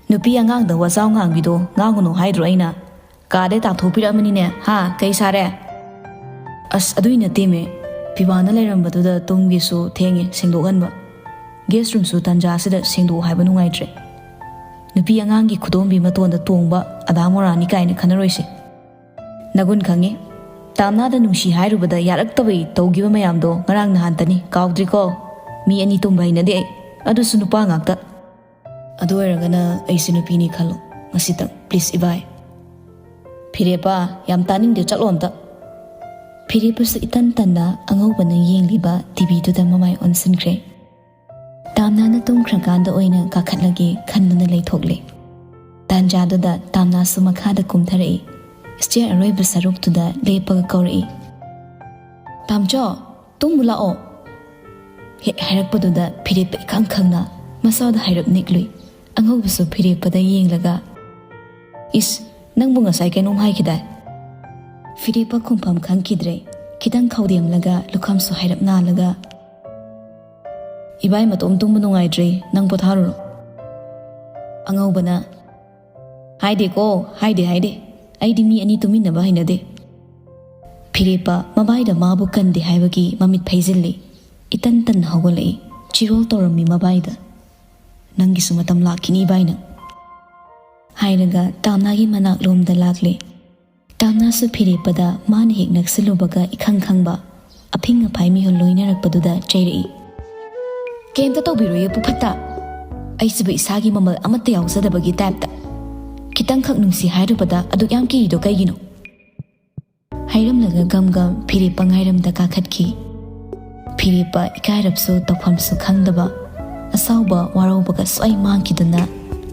"ꯅꯨꯄꯤ ꯑꯉꯥꯡꯗ ꯋꯥꯖꯥꯎ ꯉꯥꯡꯕꯤꯗꯣ ꯉꯥꯡꯒꯅꯨ ꯍꯥꯏꯗ꯭ꯔꯣ ꯑꯩꯅ? ꯀꯥꯗꯩ ꯇꯥꯟꯊꯣꯛꯄꯤꯔꯛꯑꯃꯅꯤꯅꯦ, ꯍꯥ? ꯀꯩ ꯁꯥꯔꯦ?" "ꯑꯁ, ꯑꯗꯨꯏ ꯅꯠꯇꯦꯃꯦ꯫ ꯄꯤꯕꯥꯅ ꯂꯩꯔꯝꯕꯗꯨꯗ ꯇꯨꯝꯒꯦꯁꯨ ꯊꯦꯡꯉꯦ ꯁꯦꯡꯗꯣꯛꯍꯟꯕ꯫ ꯒꯦꯁ ꯔꯨꯝꯁꯨ ꯇꯟꯖꯥꯁꯤꯗ ꯁꯦꯡꯗꯣꯛꯑꯣ ꯍꯥꯏꯕ ꯅꯨꯡꯉꯥꯏꯇ꯭ꯔꯦ꯫ ꯅꯨꯄꯤ ꯑꯉꯥꯡꯒꯤ ꯈꯨꯗꯣꯝꯕꯤ ꯃꯇꯣꯟꯗ ꯇꯣꯡꯕ ꯑꯗꯥ ꯃꯣꯔꯥꯅꯤ ꯀꯥꯏꯅ ꯈꯟꯅꯔꯣꯏꯁꯦ꯫ ꯅꯒꯨꯟ ꯈꯪꯉꯦ꯫ ꯇꯥꯝꯅꯥꯗ ꯅꯨꯡꯁꯤ ꯍꯥꯏꯔꯨꯕꯗ ꯌꯥꯔꯛꯇꯕꯩ ꯇꯧꯈꯤꯕ ꯃꯌꯥꯝꯗꯣ ꯉꯔꯥꯡ ꯅꯍꯥꯟꯇꯅꯤ, ꯀꯥꯎꯗ꯭ꯔꯤꯀꯣ? ꯃꯤ ꯑꯅꯤ ꯇꯨꯝꯕ ꯍꯩꯅꯗꯦ ꯑꯩ, ꯑꯗꯨꯁꯨ ꯅꯨꯄꯥ ꯉꯥꯛꯇ"꯫ ꯑꯗꯨ ꯑꯣꯏꯔꯒꯅ ꯑꯩꯁꯨ ꯅꯨꯄꯤꯅꯤ ꯈꯜꯂꯣ ꯉꯁꯤꯇꯪ, please ꯏꯕꯥꯏ꯫ ꯐꯤꯔꯦꯞꯄ, ꯌꯥꯝ ꯇꯥꯅꯤꯡꯗꯦ, ꯆꯠꯂꯣ ꯑꯝꯇ꯫ ꯐꯤꯔꯦꯞꯄꯁꯨ ꯏꯇꯟ ꯇꯟꯅ ꯑꯉꯧꯕꯅ ꯌꯦꯡꯂꯤꯕ ꯇꯤꯚꯤꯗꯨꯗ ꯃꯃꯥꯏ ꯑꯣꯟꯁꯤꯟꯈ꯭ꯔꯦ꯫ ꯇꯥꯝꯅꯥꯅ ꯇꯨꯝꯈ꯭ꯔꯀꯥꯟꯗ ꯑꯣꯏꯅ ꯀꯥꯈꯠꯂꯒꯦ ꯈꯟꯗꯨꯅ ꯂꯩꯊꯣꯛꯂꯦ꯫ ꯇꯥꯟꯖꯥꯗꯨꯗ ꯇꯥꯝꯅꯥꯁꯨ ꯃꯈꯥꯗ ꯀꯨꯝꯊꯔꯛꯏ꯫ ꯁ꯭ꯇꯦꯌꯔ ꯑꯔꯣꯏꯕ ꯁꯔꯨꯛꯇꯨꯗ ꯂꯦꯞꯄꯒ ꯀꯧꯔꯛꯏ, "ꯇꯥꯝꯆꯧ, ꯇꯨꯝꯃꯨ ꯂꯥꯛꯑꯣ"꯫ ꯍꯦꯛ ꯍꯥꯏꯔꯛꯄꯗꯨꯗ ꯐꯤꯔꯦꯞꯄ ꯏꯈꯪ ꯈꯪꯅ ꯃꯁꯥꯗ ꯍꯥꯏꯔꯞ ꯅꯤꯛꯂꯨꯏ꯫ ꯑꯉꯧꯕꯁꯨ ꯐꯤꯔꯦꯞꯄꯗ ꯌꯦꯡꯂꯒ, "ꯏꯁ, ꯅꯪꯕꯨ ꯉꯁꯥꯏ ꯀꯩꯅꯣꯝ ꯍꯥꯏꯈꯤꯗꯥꯏ?" ꯐꯤꯔꯦꯞꯄ ꯈꯨꯝꯐꯝ ꯈꯪꯈꯤꯗ꯭ꯔꯦ꯫ ꯈꯤꯇꯪ ꯈꯧꯗꯦꯝꯂꯒ ꯂꯨꯈꯝꯁꯨ ꯍꯥꯏꯔꯞ ꯅꯥꯜꯂꯒ, "ꯏꯕꯥꯏ ꯃꯇꯣꯝ ꯇꯨꯝꯕ ꯅꯨꯡꯉꯥꯏꯇ꯭ꯔꯦ, ꯅꯪ ꯄꯣꯊꯥꯔꯨꯔꯣ"꯫ ꯑꯉꯧꯕꯅ, "ꯍꯥꯏꯗꯦꯀꯣ, ꯍꯥꯏꯗꯦ, ꯍꯥꯏꯗꯦ꯫ ꯑꯩꯗꯤ ꯃꯤ ꯑꯅꯤ ꯇꯨꯃꯤꯟꯅꯕ ꯍꯩꯅꯗꯦ"꯫ ꯐꯤꯔꯦꯞꯄ ꯃꯕꯥꯏꯗ ꯃꯥꯕꯨ ꯀꯟꯗꯦ ꯍꯥꯏꯕꯒꯤ ꯃꯃꯤꯠ ꯐꯩꯖꯤꯜꯂꯤ꯫ ꯏꯇꯟ ꯇꯟꯅ ꯍꯧꯒꯠꯂꯛꯏ꯫ ꯆꯤꯔꯣꯜ ꯇꯧꯔꯝꯃꯤ ꯃꯕꯥꯏꯗ꯫ "ꯅꯪꯒꯤꯁꯨ ꯃꯇꯝ ꯂꯥꯛꯈꯤꯅꯤ ꯏꯕꯥꯏ ꯅꯪ"꯫ ꯍꯥꯏꯔꯒ ꯇꯥꯝꯅꯥꯒꯤ ꯃꯅꯥꯛꯂꯣꯝꯗ ꯂꯥꯛꯂꯦ꯫ ꯇꯥꯝꯅꯥꯁꯨ ꯐꯤꯔꯦꯞꯄꯗ ꯃꯥꯅ ꯍꯦꯛ ꯅꯛꯁꯤꯜꯂꯨꯕꯒ ꯏꯈꯪ ꯈꯪꯕ ꯑꯐꯤꯡ ꯑꯐꯥꯏ ꯃꯤꯍꯨꯜ ꯂꯣꯏꯅꯔꯛꯄꯗꯨꯗ ꯆꯩꯔꯛꯏ, "ꯀꯩꯝꯇ ꯇꯧꯕꯤꯔꯣꯏꯌꯦ ꯄꯨꯐꯠꯇ꯫ ꯑꯩꯁꯤꯕꯨ ꯏꯁꯥꯒꯤ ꯃꯃꯜ ꯑꯃꯠꯇ ꯌꯥꯎꯖꯗꯕꯒꯤ ꯇꯥꯏꯞꯇ꯫ ꯈꯤꯇꯪꯈꯛ ꯅꯨꯡꯁꯤ ꯍꯥꯏꯔꯨꯕꯗ ꯑꯗꯨꯛ ꯌꯥꯝ ꯀꯤꯔꯤꯗꯣ ꯀꯩꯒꯤꯅꯣ?" ꯍꯥꯏꯔꯝꯂꯒ ꯒꯝ ꯒꯝ ꯐꯤꯔꯦꯞꯄ ꯉꯥꯏꯔꯝꯗ ꯀꯥꯈꯠꯈꯤ꯫ ꯐꯤꯔꯦꯞꯄ ꯏꯀꯥꯏꯔꯞꯁꯨ ꯇꯧꯐꯝꯁꯨ ꯈꯪꯗꯕ, ꯑꯁꯥꯎꯕ ꯋꯥꯔꯧꯕꯒ ꯁ꯭ꯋꯥꯏ ꯃꯥꯡꯈꯤꯗꯨꯅ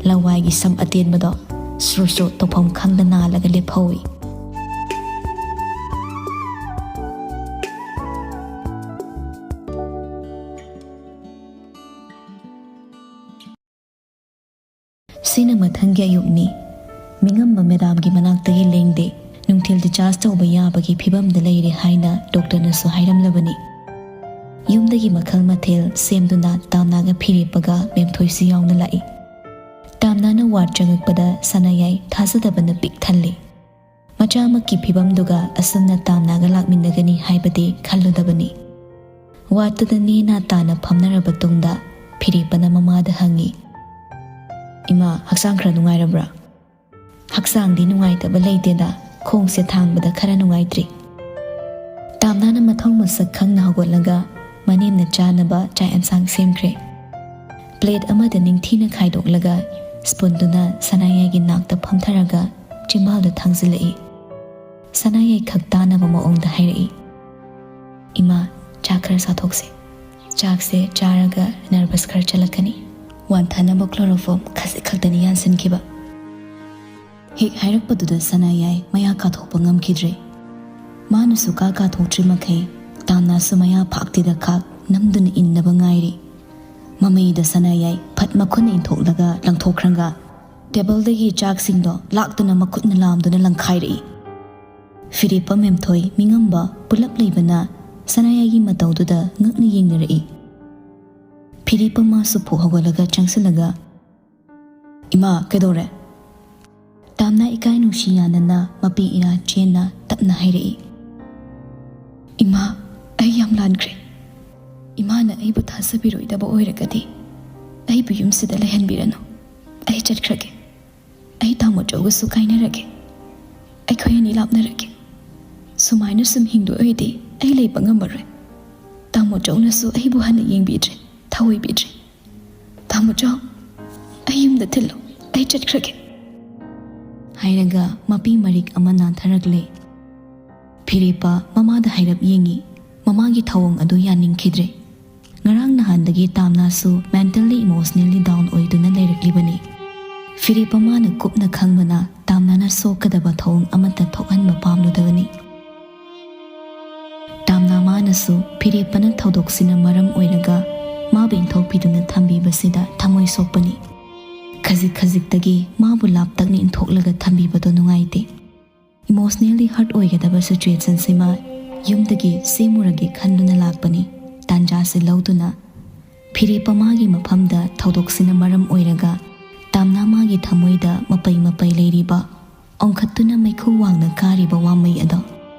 ꯂꯋꯥꯏꯒꯤ ꯁꯝ ꯑꯇꯦꯟꯕꯗꯣ ꯁ꯭ꯔꯨ ꯁ꯭ꯔꯨ ꯇꯧꯐꯝ ꯈꯪꯗ ꯅꯥꯜꯂꯒ ꯂꯦꯞꯍꯧꯏ꯫ ꯁꯤꯅ ꯃꯊꯪꯒꯤ ꯑꯌꯨꯛꯅꯤ꯫ ꯃꯤꯉꯝꯕ ꯃꯦꯗꯥꯝꯒꯤ ꯃꯅꯥꯛꯇꯒꯤ ꯂꯦꯡꯗꯦ꯫ ꯅꯨꯡꯊꯤꯜ discharge ꯇꯧꯕ ꯌꯥꯕꯒꯤ ꯐꯤꯕꯝꯗ ꯂꯩꯔꯦ ꯍꯥꯏꯅ ꯗꯣꯛꯇꯔꯅꯁꯨ ꯍꯥꯏꯔꯝꯂꯕꯅꯤ꯫ ꯌꯨꯝꯗꯒꯤ ꯃꯈꯜ ꯃꯊꯦꯜ ꯁꯦꯝꯗꯨꯅ ꯇꯥꯝꯅꯥꯒ ꯐꯤꯔꯦꯞꯄꯒ ꯃꯦꯝꯊꯣꯏꯁꯨ ꯌꯥꯎꯅ ꯂꯥꯛꯏ꯫ ꯇꯥꯝꯅꯥꯅ ꯋꯥꯔꯗ ꯆꯪꯉꯛꯄꯗ ꯁꯅꯥꯌꯥꯏ ꯊꯥꯖꯗꯕꯅ ꯄꯤꯛ ꯊꯜꯂꯤ꯫ ꯃꯆꯥꯃꯛꯀꯤ ꯐꯤꯕꯝꯗꯨꯒ ꯑꯁꯨꯝꯅ ꯇꯥꯝꯅꯥꯒ ꯂꯥꯛꯃꯤꯟꯅꯒꯅꯤ ꯍꯥꯏꯕꯗꯤ ꯈꯜꯂꯨꯗꯕꯅꯤ꯫ ꯋꯥꯔꯗꯇꯨꯗ ꯅꯦꯅꯥ ꯇꯥꯅ ꯐꯝꯅꯔꯕ ꯇꯨꯡꯗ ꯐꯤꯔꯦꯞꯄꯅ ꯃꯃꯥꯗ ꯍꯪꯉꯤ, "ꯏꯃꯥ, ꯍꯛꯆꯥꯡ ꯈꯔ ꯅꯨꯡꯉꯥꯏꯔꯕ꯭ꯔꯥ?" "ꯍꯛꯆꯥꯡꯗꯤ ꯅꯨꯡꯉꯥꯏꯇꯕ ꯂꯩꯇꯦꯗ, ꯈꯣꯡꯁꯦ ꯊꯥꯡꯕꯗ ꯈꯔ ꯅꯨꯡꯉꯥꯏꯇ꯭ꯔꯤ"꯫ ꯇꯥꯝꯅꯥꯅ ꯃꯊꯧ ꯃꯁꯛ ꯈꯪꯅ ꯍꯧꯒꯠꯂꯒ ꯃꯅꯦꯝꯅ ꯆꯥꯅꯕ ꯆꯥꯛ ꯑꯦꯟꯁꯥꯡ ꯁꯦꯝꯈ꯭ꯔꯦ꯫ ꯄ꯭ꯂꯦꯠ ꯑꯃꯗ ꯅꯤꯡꯊꯤꯅ ꯈꯥꯏꯗꯣꯛꯂꯒ ꯁ꯭ꯄꯨꯟꯗꯨꯅ ꯁꯅꯥꯌꯥꯏꯒꯤ ꯅꯥꯛꯇ ꯐꯝꯊꯔꯒ ꯆꯤꯝꯕꯥꯜꯗ ꯊꯥꯡꯖꯤꯜꯂꯛꯏ꯫ ꯁꯅꯥꯌꯥꯏ ꯈꯛ ꯇꯥꯅꯕ ꯃꯑꯣꯡꯗ ꯍꯥꯏꯔꯛꯏ, "ꯏꯃꯥ, ꯆꯥꯛ ꯈꯔ ꯆꯥꯊꯣꯛꯁꯦ꯫ ꯆꯥꯛꯁꯦ ꯆꯥꯔꯒ ꯅꯔꯚꯁ ꯈꯔ ꯆꯠꯂꯛꯀꯅꯤ꯫ ꯋꯥꯟꯊꯅꯕ ꯀ꯭ꯂꯣꯔꯣꯐꯣꯝ ꯈꯖꯤꯛ ꯈꯛꯇꯅꯤ ꯌꯥꯟꯁꯤꯟꯈꯤꯕ꯫" ꯍꯦꯛ ꯍꯥꯏꯔꯛꯄꯗꯨꯗ ꯁꯅꯥꯌꯥꯏ ꯃꯌꯥ ꯀꯥꯊꯣꯛꯄ ꯉꯝꯈꯤꯗ꯭ꯔꯦ꯫ ꯃꯥꯅꯁꯨ ꯀꯥ ꯀꯥꯊꯣꯛꯇ꯭ꯔꯤ ꯃꯈꯩ ꯇꯥꯝꯅꯥꯁꯨ ꯃꯌꯥ ꯐꯥꯛꯇꯤꯗ ꯈꯥꯛ ꯅꯝꯗꯨꯅ ꯏꯟꯅꯕ ꯉꯥꯏꯔꯤ꯫ ꯃꯃꯩꯗ ꯁꯅꯥꯌꯥꯏ ꯐꯠ ꯃꯈꯨꯠꯅ ꯏꯟꯊꯣꯛꯂꯒ ꯂꯪꯊꯣꯛꯈ꯭ꯔꯒ ꯇꯦꯕꯜꯗꯒꯤ ꯆꯥꯛꯁꯤꯡꯗꯣ ꯂꯥꯛꯇꯨꯅ ꯃꯈꯨꯠꯅ ꯂꯥꯝꯗꯨꯅ ꯂꯪꯈꯥꯏꯔꯛꯏ꯫ ꯐꯤꯔꯦꯞꯄ, ꯃꯦꯝꯊꯣꯏ, ꯃꯤꯉꯝꯕ ꯄꯨꯂꯞ ꯂꯩꯕꯅ ꯁꯅꯥꯌꯥꯏꯒꯤ ꯃꯇꯧꯗꯨꯗ ꯉꯛꯅ ꯌꯦꯡꯅꯔꯛꯏ꯫ ꯐꯤꯔꯦꯞꯄ ꯃꯥꯁꯨ ꯐꯨꯛ ꯍꯧꯒꯠꯂꯒ ꯆꯪꯁꯤꯜꯂꯒ, "ꯏꯃꯥ, ꯀꯩꯗꯧꯔꯦ?" ꯇꯥꯝꯅꯥ ꯏꯀꯥꯏ ꯅꯨꯡꯁꯤ ꯌꯥꯅꯅ ꯃꯄꯤ ꯏꯔꯥ ꯆꯦꯟꯅ ꯇꯞꯅ ꯍꯥꯏꯔꯛꯏ, "ꯏꯃꯥ, ꯑꯩ ꯌꯥꯝ ꯂꯥꯟꯈ꯭ꯔꯦ꯫ ꯏꯃꯥꯅ ꯑꯩꯕꯨ ꯊꯥꯖꯕꯤꯔꯣꯏꯗꯕ ꯑꯣꯏꯔꯒꯗꯤ ꯑꯩꯕꯨ ꯌꯨꯝꯁꯤꯗ ꯂꯩꯍꯟꯕꯤꯔꯅꯨ꯫ ꯑꯩ ꯆꯠꯈ꯭ꯔꯒꯦ꯫ ꯑꯩ ꯇꯥꯃꯣ ꯆꯧꯒꯁꯨ ꯀꯥꯏꯅꯔꯒꯦ꯫ ꯑꯩꯈꯣꯏ ꯑꯅꯤ ꯂꯥꯞꯅꯔꯒꯦ꯫ ꯁꯨꯃꯥꯏꯅ ꯁꯨꯝ ꯍꯤꯡꯗꯣꯏ ꯑꯣꯏꯗꯤ ꯑꯩ ꯂꯩꯕ ꯉꯝꯃꯔꯣꯏ꯫ ꯇꯥꯃꯣ ꯆꯧꯅꯁꯨ ꯑꯩꯕꯨ ꯍꯟꯅ ꯌꯦꯡꯕꯤꯗ꯭ꯔꯦ, ꯊꯑꯣꯏꯕꯤꯗ꯭ꯔꯦ꯫ ꯇꯥꯃꯣ ꯆꯧ, ꯑꯩ ꯌꯨꯝꯗ ꯊꯤꯜꯂꯣ, ꯑꯩ ꯆꯠꯈ꯭ꯔꯒꯦ," ꯍꯥꯏꯔꯒ ꯃꯄꯤ ꯃꯔꯤꯛ ꯑꯃ ꯅꯥꯟꯊꯔꯛꯂꯦ꯫ ꯐꯤꯔꯦꯞꯄ ꯃꯃꯥꯗ ꯍꯥꯏꯔꯞ ꯌꯦꯡꯉꯤ꯫ ꯃꯃꯥꯒꯤ ꯊꯧꯑꯣꯡ ꯑꯗꯨ ꯌꯥꯅꯤꯡꯈꯤꯗ꯭ꯔꯦ꯫ ꯉꯔꯥꯡ ꯅꯍꯥꯟꯗꯒꯤ ꯇꯥꯝꯅꯥꯁꯨ mentally, emotionally down ꯑꯣꯏꯗꯨꯅ ꯂꯩꯔꯛꯂꯤꯕꯅꯤ꯫ ꯐꯤꯔꯦꯞꯄ ꯃꯥꯅ ꯀꯨꯞꯅ ꯈꯪꯕꯅ ꯇꯥꯝꯅꯥꯅ ꯁꯣꯛꯀꯗꯕ ꯊꯧꯑꯣꯡ ꯑꯃꯠꯇ ꯊꯣꯛꯍꯟꯕ ꯄꯥꯝꯂꯨꯗꯕꯅꯤ꯫ ꯇꯥꯝꯅꯥ ꯃꯥꯅꯁꯨ ꯐꯤꯔꯦꯞꯄꯅ ꯊꯧꯗꯣꯛꯁꯤꯅ ꯃꯔꯝ ꯑꯣꯏꯔꯒ ꯃꯥꯕꯨ ꯏꯟꯊꯣꯛꯄꯤꯗꯨꯅ ꯊꯝꯕꯤꯕꯁꯤꯗ ꯊꯃꯣꯏ ꯁꯣꯛꯄꯅꯤ꯫ ꯈꯖꯤꯛ ꯈꯖꯤꯛꯇꯒꯤ ꯃꯥꯕꯨ ꯂꯥꯞꯇꯛꯅ ꯏꯟꯊꯣꯛꯂꯒ ꯊꯝꯕꯤꯕꯗꯣ ꯅꯨꯡꯉꯥꯏꯇꯦ꯫ Emotionally hurt ꯑꯣꯏꯒꯗꯕ situation ꯁꯤꯃ ꯌꯨꯝꯗꯒꯤ ꯁꯦꯝꯃꯨꯔꯒꯦ ꯈꯟꯗꯨꯅ ꯂꯥꯛꯄꯅꯤ꯫ ꯇꯥꯟꯖꯥꯁꯤ ꯂꯧꯗꯨꯅ ꯐꯤꯔꯦꯞꯄ ꯃꯥꯒꯤ ꯃꯐꯝꯗ ꯊꯧꯗꯣꯛꯁꯤꯅ ꯃꯔꯝ ꯑꯣꯏꯔꯒ ꯇꯥꯝꯅꯥ ꯃꯥꯒꯤ ꯊꯃꯣꯏꯗ ꯃꯄꯩ ꯃꯄꯩ ꯂꯩꯔꯤꯕ, ꯑꯣꯟꯈꯠꯇꯨꯅ ꯃꯩꯈꯨ ꯋꯥꯡꯅ ꯀꯥꯔꯤꯕ ꯋꯥꯃꯩ ꯑꯗꯣ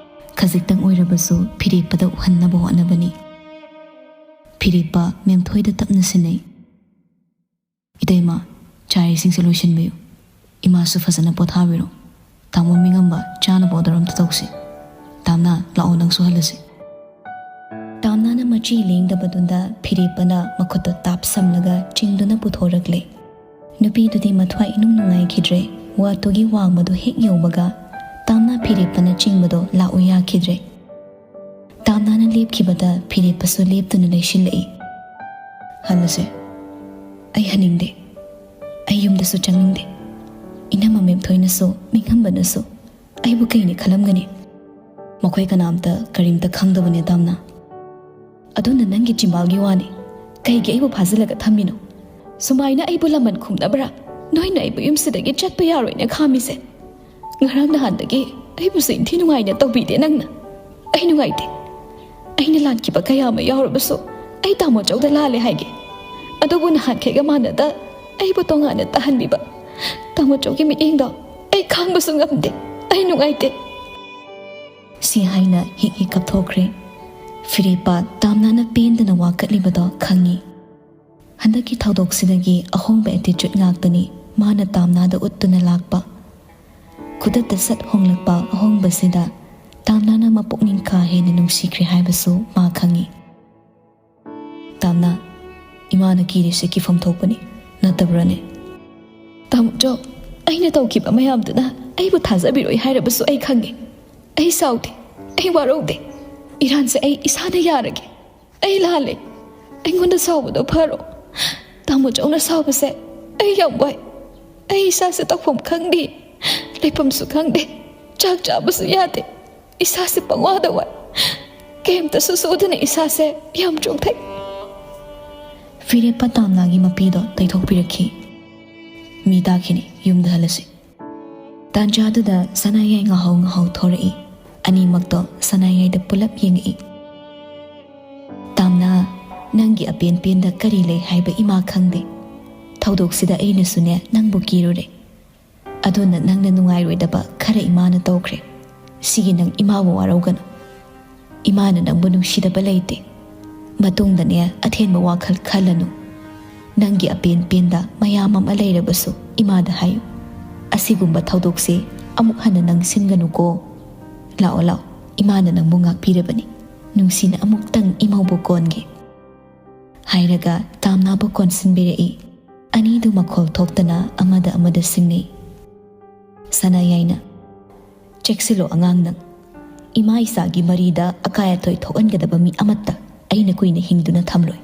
ꯈꯖꯤꯛꯇꯪ ꯑꯣꯏꯔꯕꯁꯨ ꯐꯤꯔꯦꯞꯄꯗ ꯎꯍꯟꯅꯕ ꯍꯣꯠꯅꯕꯅꯤ꯫ ꯐꯤꯔꯦꯞꯄ ꯃꯦꯝꯊꯣꯏꯗ ꯇꯞꯅ ꯁꯤꯟꯅꯩ꯫ "ꯏꯇꯩꯃ, ꯆꯥꯔꯤꯁꯤꯡꯁꯦ ꯂꯣꯏꯁꯤꯟꯕꯤꯌꯨ꯫ ꯏꯃꯥꯁꯨ ꯐꯖꯅ ꯄꯣꯊꯥꯕꯤꯔꯣ꯫ ꯇꯥꯃꯣ ꯃꯤꯉꯝꯕ, ꯆꯥꯅꯕ order ꯑꯝꯇ ꯇꯧꯁꯤ꯫ ꯇꯥꯝꯅꯥ, ꯂꯥꯛꯑꯣ, ꯅꯪꯁꯨ ꯍꯜꯂꯁꯤ꯫" ꯇꯥꯝꯅꯥꯅ ꯃꯆꯨ ꯆꯤ ꯂꯦꯡꯗꯕꯗꯨꯗ ꯐꯤꯔꯦꯞꯄꯅ ꯃꯈꯨꯠꯇꯣ ꯇꯥꯞꯁꯜꯂꯒ ꯆꯤꯡꯗꯨꯅ ꯄꯨꯊꯣꯔꯛꯂꯦ꯫ ꯅꯨꯄꯤꯗꯨꯗꯤ ꯃꯊ꯭ꯋꯥꯏ ꯏꯅꯨꯡ ꯅꯨꯡꯉꯥꯏꯈꯤꯗ꯭ꯔꯦ꯫ ꯋꯥꯠꯇꯨꯒꯤ ꯋꯥꯡꯃꯗꯨ ꯍꯦꯛ ꯌꯧꯕꯒ ꯇꯥꯝꯅꯥ ꯐꯤꯔꯦꯞꯄꯅ ꯆꯤꯡꯕꯗꯣ ꯂꯥꯛꯎ ꯌꯥꯈꯤꯗ꯭ꯔꯦ꯫ ꯇꯥꯝꯅꯥꯅ ꯂꯦꯞꯈꯤꯕꯗ ꯐꯤꯔꯦꯞꯄꯁꯨ ꯂꯦꯞꯇꯨꯅ ꯂꯩꯁꯤꯜꯂꯛꯏ꯫ "ꯍꯜꯂꯁꯦ꯫ ꯑꯩ ꯍꯟꯅꯤꯡꯗꯦ꯫ ꯑꯩ ꯌꯨꯝꯗꯁꯨ ꯆꯪꯅꯤꯡꯗꯦ꯫ ꯏꯅꯝꯃ ꯃꯦꯝꯊꯣꯏꯅꯁꯨ, ꯃꯤꯉꯝꯕꯅꯁꯨ ꯑꯩꯕꯨ ꯀꯩꯅꯤ ꯈꯜꯂꯝꯒꯅꯤ?" "ꯃꯈꯣꯏ ꯀꯅꯥꯝꯇ ꯀꯔꯤꯝꯇ ꯈꯪꯗꯕꯅꯦ, ꯇꯥꯝꯅꯥ꯫ ꯑꯗꯨꯅ ꯅꯪꯒꯤ ꯆꯤꯝꯕꯥꯜꯒꯤ ꯋꯥꯅꯤ꯫ ꯀꯩꯒꯤ ꯑꯩꯕꯨ ꯐꯥꯖꯤꯜꯂꯒ ꯊꯝꯃꯤꯅꯣ? ꯁꯨꯃꯥꯏꯅ ꯑꯩꯕꯨ ꯂꯃꯟ ꯈꯨꯝꯅꯕ꯭ꯔꯥ ꯅꯣꯏꯅ ꯑꯩꯕꯨ ꯌꯨꯝꯁꯤꯗꯒꯤ ꯆꯠꯄ ꯌꯥꯔꯣꯏꯅ ꯈꯥꯝꯃꯤꯁꯦ? ꯉꯔꯥꯡ ꯅꯍꯥꯟꯗꯒꯤ ꯑꯩꯕꯨꯁꯨ ꯏꯟꯊꯤ ꯅꯨꯡꯉꯥꯏꯅ ꯇꯧꯕꯤꯗꯦ ꯅꯪꯅ꯫ ꯑꯩ ꯅꯨꯡꯉꯥꯏꯇꯦ꯫ ꯑꯩꯅ ꯂꯥꯟꯈꯤꯕ ꯀꯌꯥ ꯑꯃ ꯌꯥꯎꯔꯕꯁꯨ ꯑꯩ ꯇꯥꯃꯣ ꯆꯧꯗ ꯂꯥꯜꯂꯦ ꯍꯥꯏꯒꯦ꯫ ꯑꯗꯨꯕꯨ ꯅꯍꯥꯟꯈꯩꯒ ꯃꯥꯟꯅꯗ ꯑꯩꯕꯨ ꯇꯣꯉꯥꯟꯅ ꯇꯥꯍꯟꯕꯤꯕ ꯇꯥꯃꯣ ꯆꯧꯒꯤ ꯃꯤꯠꯌꯦꯡꯗꯣ ꯑꯩ ꯈꯥꯡꯕꯁꯨ ꯉꯝꯗꯦ꯫ ꯑꯩ ꯅꯨꯡꯉꯥꯏꯇꯦ꯫" ꯁꯤ ꯍꯥꯏꯅ ꯍꯤꯛ ꯍꯤꯛ ꯀꯞꯊꯣꯛꯈ꯭ꯔꯦ꯫ ꯐꯤꯔꯦꯞꯄ ꯇꯥꯝꯅꯥꯅ ꯄꯦꯟꯗꯅ ꯋꯥꯀꯠꯂꯤꯕꯗꯣ ꯈꯪꯉꯤ꯫ ꯍꯟꯗꯛꯀꯤ ꯊꯧꯗꯣꯛꯁꯤꯗꯒꯤ ꯑꯍꯣꯡꯕ attitude ꯉꯥꯛꯇꯅꯤ ꯃꯥꯅ ꯇꯥꯝꯅꯥꯗ ꯎꯠꯇꯨꯅ ꯂꯥꯛꯄ꯫ ꯈꯨꯗꯛꯇ ꯁꯠ ꯍꯣꯡꯂꯛꯄ ꯑꯍꯣꯡꯕꯁꯤꯗ ꯇꯥꯝꯅꯥꯅ ꯃꯄꯨꯛꯅꯤꯡ ꯀꯥ ꯍꯦꯟꯅ ꯅꯨꯡꯁꯤꯈ꯭ꯔꯦ ꯍꯥꯏꯕꯁꯨ ꯃꯥ ꯈꯪꯉꯤ꯫ "ꯇꯥꯝꯅꯥ, ꯏꯃꯥꯅ ꯀꯤꯔꯤꯁꯦ ꯀꯤꯐꯝ ꯊꯣꯛꯄꯅꯤ, ꯅꯠꯇꯕ꯭ꯔꯅꯦ?" "ꯇꯥꯃꯣꯆꯧ, ꯑꯩꯅ ꯇꯧꯈꯤꯕ ꯃꯌꯥꯝꯗꯨꯅ ꯑꯩꯕꯨ ꯊꯥꯖꯕꯤꯔꯣꯏ ꯍꯥꯏꯔꯕꯁꯨ ꯑꯩ ꯈꯪꯉꯦ꯫ ꯑꯩ ꯁꯥꯎꯗꯦ, ꯑꯩ ꯋꯥꯔꯧꯗꯦ꯫ ꯏꯔꯥꯟꯁꯦ ꯑꯩ ꯏꯁꯥꯅ ꯌꯥꯔꯒꯦ꯫ ꯑꯩ ꯂꯥꯜꯂꯦ꯫ ꯑꯩꯉꯣꯟꯗ ꯁꯥꯎꯕꯗꯣ ꯐꯔꯣ꯫ ꯇꯥꯃꯣꯆꯧꯅ ꯁꯥꯎꯕꯁꯦ ꯑꯩ ꯌꯥꯝ ꯋꯥꯏ꯫ ꯑꯩ ꯏꯁꯥꯁꯦ ꯇꯧꯐꯝ ꯈꯪꯗꯦ, ꯂꯩꯐꯝꯁꯨ ꯈꯪꯗꯦ꯫ ꯆꯥꯛ ꯆꯥꯕꯁꯨ ꯌꯥꯗꯦ꯫ ꯏꯁꯥꯁꯦ ꯄꯪꯋꯥꯗ ꯋꯥꯏ꯫ ꯀꯩꯝꯇꯁꯨ ꯁꯨꯗꯅ ꯏꯁꯥꯁꯦ ꯌꯥꯝ ꯆꯣꯛꯊꯩ꯫" ꯐꯤꯔꯦꯞꯄ ꯇꯥꯝꯅꯥꯒꯤ ꯃꯄꯤꯗꯣ ꯇꯩꯊꯣꯛꯄꯤꯔꯛꯈꯤ꯫ "ꯃꯤ ꯇꯥꯈꯤꯅꯤ, ꯌꯨꯝꯗ ꯍꯜꯂꯁꯤ꯫" ꯇꯥꯟꯖꯥꯗꯨꯗ ꯁꯅꯥꯌꯥꯏ ꯉꯥꯍꯧ ꯉꯥꯍꯧ ꯊꯣꯔꯛꯏ꯫ ꯑꯅꯤꯃꯛꯇꯣ ꯁꯅꯥꯌꯥꯏꯗ ꯄꯨꯂꯞ ꯌꯦꯡꯉꯛꯏ꯫ "ꯇꯥꯝꯅꯥ, ꯅꯪꯒꯤ ꯑꯄꯦꯟ ꯄꯦꯟꯗ ꯀꯔꯤ ꯂꯩ ꯍꯥꯏꯕ ꯏꯃꯥ ꯈꯪꯗꯦ꯫ ꯊꯧꯗꯣꯛꯁꯤꯗ ꯑꯩꯅꯁꯨꯅꯦ ꯅꯪꯕꯨ ꯀꯤꯔꯨꯔꯦ꯫ ꯑꯗꯨꯅ ꯅꯪꯅ ꯅꯨꯡꯉꯥꯏꯔꯣꯏꯗꯕ ꯈꯔ ꯏꯃꯥꯅ ꯇꯧꯈ꯭ꯔꯦ꯫ ꯁꯤꯒꯤ ꯅꯪ ꯏꯃꯥꯕꯨ ꯋꯥꯔꯧꯒꯅꯨ꯫ ꯏꯃꯥꯅ ꯅꯪꯕꯨ ꯅꯨꯡꯁꯤꯗꯕ ꯂꯩꯇꯦ꯫ ꯃꯇꯨꯡꯗꯅꯦ ꯑꯊꯦꯟꯕ ꯋꯥꯈꯜ ꯈꯜꯂꯅꯨ꯫ ꯅꯪꯒꯤ ꯑꯄꯦꯟ ꯄꯦꯟꯗ ꯃꯌꯥꯝ ꯑꯃ ꯂꯩꯔꯕꯁꯨ ꯏꯃꯥꯗ ꯍꯥꯏꯌꯨ꯫ ꯑꯁꯤꯒꯨꯝꯕ ꯊꯧꯗꯣꯛꯁꯦ ꯑꯃꯨꯛ ꯍꯟꯅ ꯅꯪ ꯁꯤꯟꯒꯅꯨꯀꯣ꯫ ꯂꯥꯛꯑꯣ, ꯂꯥꯛꯑꯣ, ꯏꯃꯥꯅ ꯅꯪꯕꯨ ꯉꯥꯛꯄꯤꯔꯕꯅꯤ꯫ ꯅꯨꯡꯁꯤꯅ ꯑꯃꯨꯛꯇꯪ ꯏꯃꯧꯕꯨ ꯀꯣꯟꯒꯦ" ꯍꯥꯏꯔꯒ ꯇꯥꯝꯅꯥꯕꯨ ꯀꯣꯟꯁꯤꯟꯕꯤꯔꯛꯏ꯫ ꯑꯅꯤꯗꯨ ꯃꯈꯣꯜ ꯊꯣꯛꯇꯅ ꯑꯃꯗ ꯑꯃꯗ ꯁꯤꯡꯅꯩ꯫ ꯁꯅꯥꯌꯥꯏꯅ, "ꯆꯦꯛꯁꯤꯜꯂꯣ ꯑꯉꯥꯡ ꯅꯪ꯫ ꯏꯃꯥ ꯏꯆꯥꯒꯤ ꯃꯔꯤꯗ ꯑꯀꯥꯏ ꯑꯇꯣꯏ ꯊꯣꯛꯍꯟꯒꯗꯕ ꯃꯤ ꯑꯃꯠꯇ ꯑꯩꯅ ꯀꯨꯏꯅ ꯍꯤꯡꯗꯨꯅ ꯊꯝꯂꯣꯏ꯫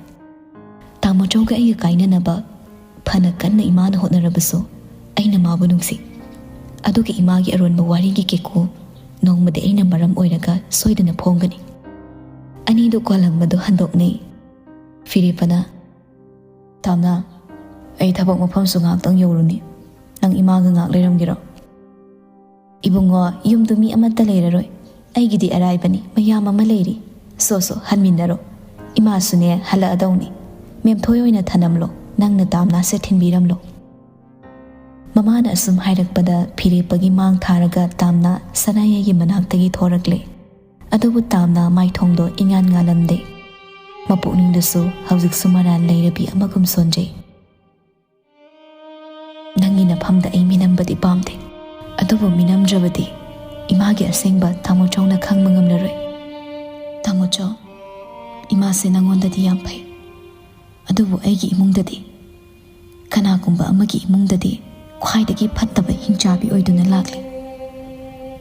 ꯇꯥꯃꯣꯆꯧꯒ ꯑꯩꯒ ꯀꯥꯏꯅꯅꯕ ꯐꯅ ꯀꯟꯅ ꯏꯃꯥꯅ ꯍꯣꯠꯅꯔꯕꯁꯨ, ꯑꯩꯅ ꯃꯥꯕꯨ ꯅꯨꯡꯁꯤ꯫ ꯑꯗꯨꯒ ꯏꯃꯥꯒꯤ ꯑꯔꯣꯟꯕ ꯋꯥꯔꯤꯒꯤ ꯀꯦꯀꯨ ꯅꯣꯡꯃꯗꯤ ꯑꯩꯅ ꯃꯔꯝ ꯑꯣꯏꯔꯒ ꯁꯣꯏꯗꯅ ꯐꯣꯡꯒꯅꯤ"꯫ ꯑꯅꯤꯗꯨ ꯀꯣꯂꯝ ꯑꯗꯨ ꯍꯟꯗꯣꯛꯅꯩ꯫ ꯐꯤꯔꯦꯞꯄꯅ, "ꯇꯥꯝꯅꯥ, ꯑꯩ ꯊꯕꯛ ꯃꯐꯝꯁꯨ ꯉꯥꯏꯍꯥꯛꯇꯪ ꯌꯧꯔꯨꯅꯤ꯫ ꯅꯪ ꯏꯃꯥꯒ ꯉꯥꯏꯍꯥꯛ ꯂꯩꯔꯝꯒꯦꯔꯣ?" "ꯏꯕꯨꯡꯉꯣ, ꯌꯨꯝꯗꯨ ꯃꯤ ꯑꯃꯠꯇ ꯂꯩꯔꯔꯣꯏ꯫ ꯑꯩꯒꯤꯗꯤ ꯑꯔꯥꯏꯕꯅꯤ, ꯃꯌꯥꯝ ꯑꯃ ꯂꯩꯔꯤ꯫ ꯁꯣ ꯁꯣ, ꯍꯟꯃꯤꯟꯅꯔꯣ꯫ ꯏꯃꯥꯁꯨꯅꯦ, ꯍꯜꯂꯛꯑꯗꯧꯅꯤ꯫ ꯃꯦꯝꯊꯣꯏ ꯑꯣꯏꯅ ꯊꯅꯝꯂꯣ, ꯅꯪꯅ ꯇꯥꯝꯅꯥꯁꯦ ꯊꯤꯟꯕꯤꯔꯝꯂꯣ"꯫ ꯃꯃꯥꯅ ꯑꯁꯨꯝ ꯍꯥꯏꯔꯛꯄꯗ ꯐꯤꯔꯦꯞꯄꯒꯤ ꯃꯥꯡ ꯊꯥꯔꯒ ꯇꯥꯝꯅꯥ ꯁꯅꯥꯌꯥꯏꯒꯤ ꯃꯅꯥꯛꯇꯒꯤ ꯊꯣꯔꯛꯂꯦ꯫ ꯑꯗꯨꯕꯨ ꯇꯥꯝꯅꯥ ꯃꯥꯏꯊꯣꯡꯗꯣ ꯏꯉꯥꯟ ꯉꯥꯜꯂꯝꯗꯦ꯫ ꯃꯄꯨꯛꯅꯤꯡꯗꯁꯨ ꯍꯧꯖꯤꯛꯁꯨ ꯃꯔꯥꯜ ꯂꯩꯔꯕꯤ ꯑꯃꯒꯨꯝ ꯁꯣꯟꯖꯩ꯫ "ꯅꯪꯒꯤ ꯅꯐꯝꯗ ꯑꯩ ꯃꯤꯅꯝꯕꯗꯤ ꯄꯥꯝꯗꯦ, ꯑꯗꯨꯕꯨ ꯃꯤꯅꯝꯗ꯭ꯔꯕꯗꯤ ꯏꯃꯥꯒꯤ ꯑꯁꯦꯡꯕ ꯇꯥꯃꯣꯆꯧꯅ ꯈꯪꯕ ꯉꯝꯂꯔꯣꯏ꯫ ꯇꯥꯃꯣꯆꯧ, ꯏꯃꯥꯁꯦ ꯅꯉꯣꯟꯗꯗꯤ ꯌꯥꯝ ꯐꯩ, ꯑꯗꯨꯕꯨ ꯑꯩꯒꯤ ꯏꯃꯨꯡꯗꯗꯤ, ꯀꯅꯥꯒꯨꯝꯕ ꯑꯃꯒꯤ ꯏꯃꯨꯡꯗꯗꯤ ꯈ꯭ꯋꯥꯏꯗꯒꯤ ꯐꯠꯇꯕ ꯍꯤꯡꯆꯥꯕꯤ ꯑꯣꯏꯗꯨꯅ ꯂꯥꯛꯂꯤ꯫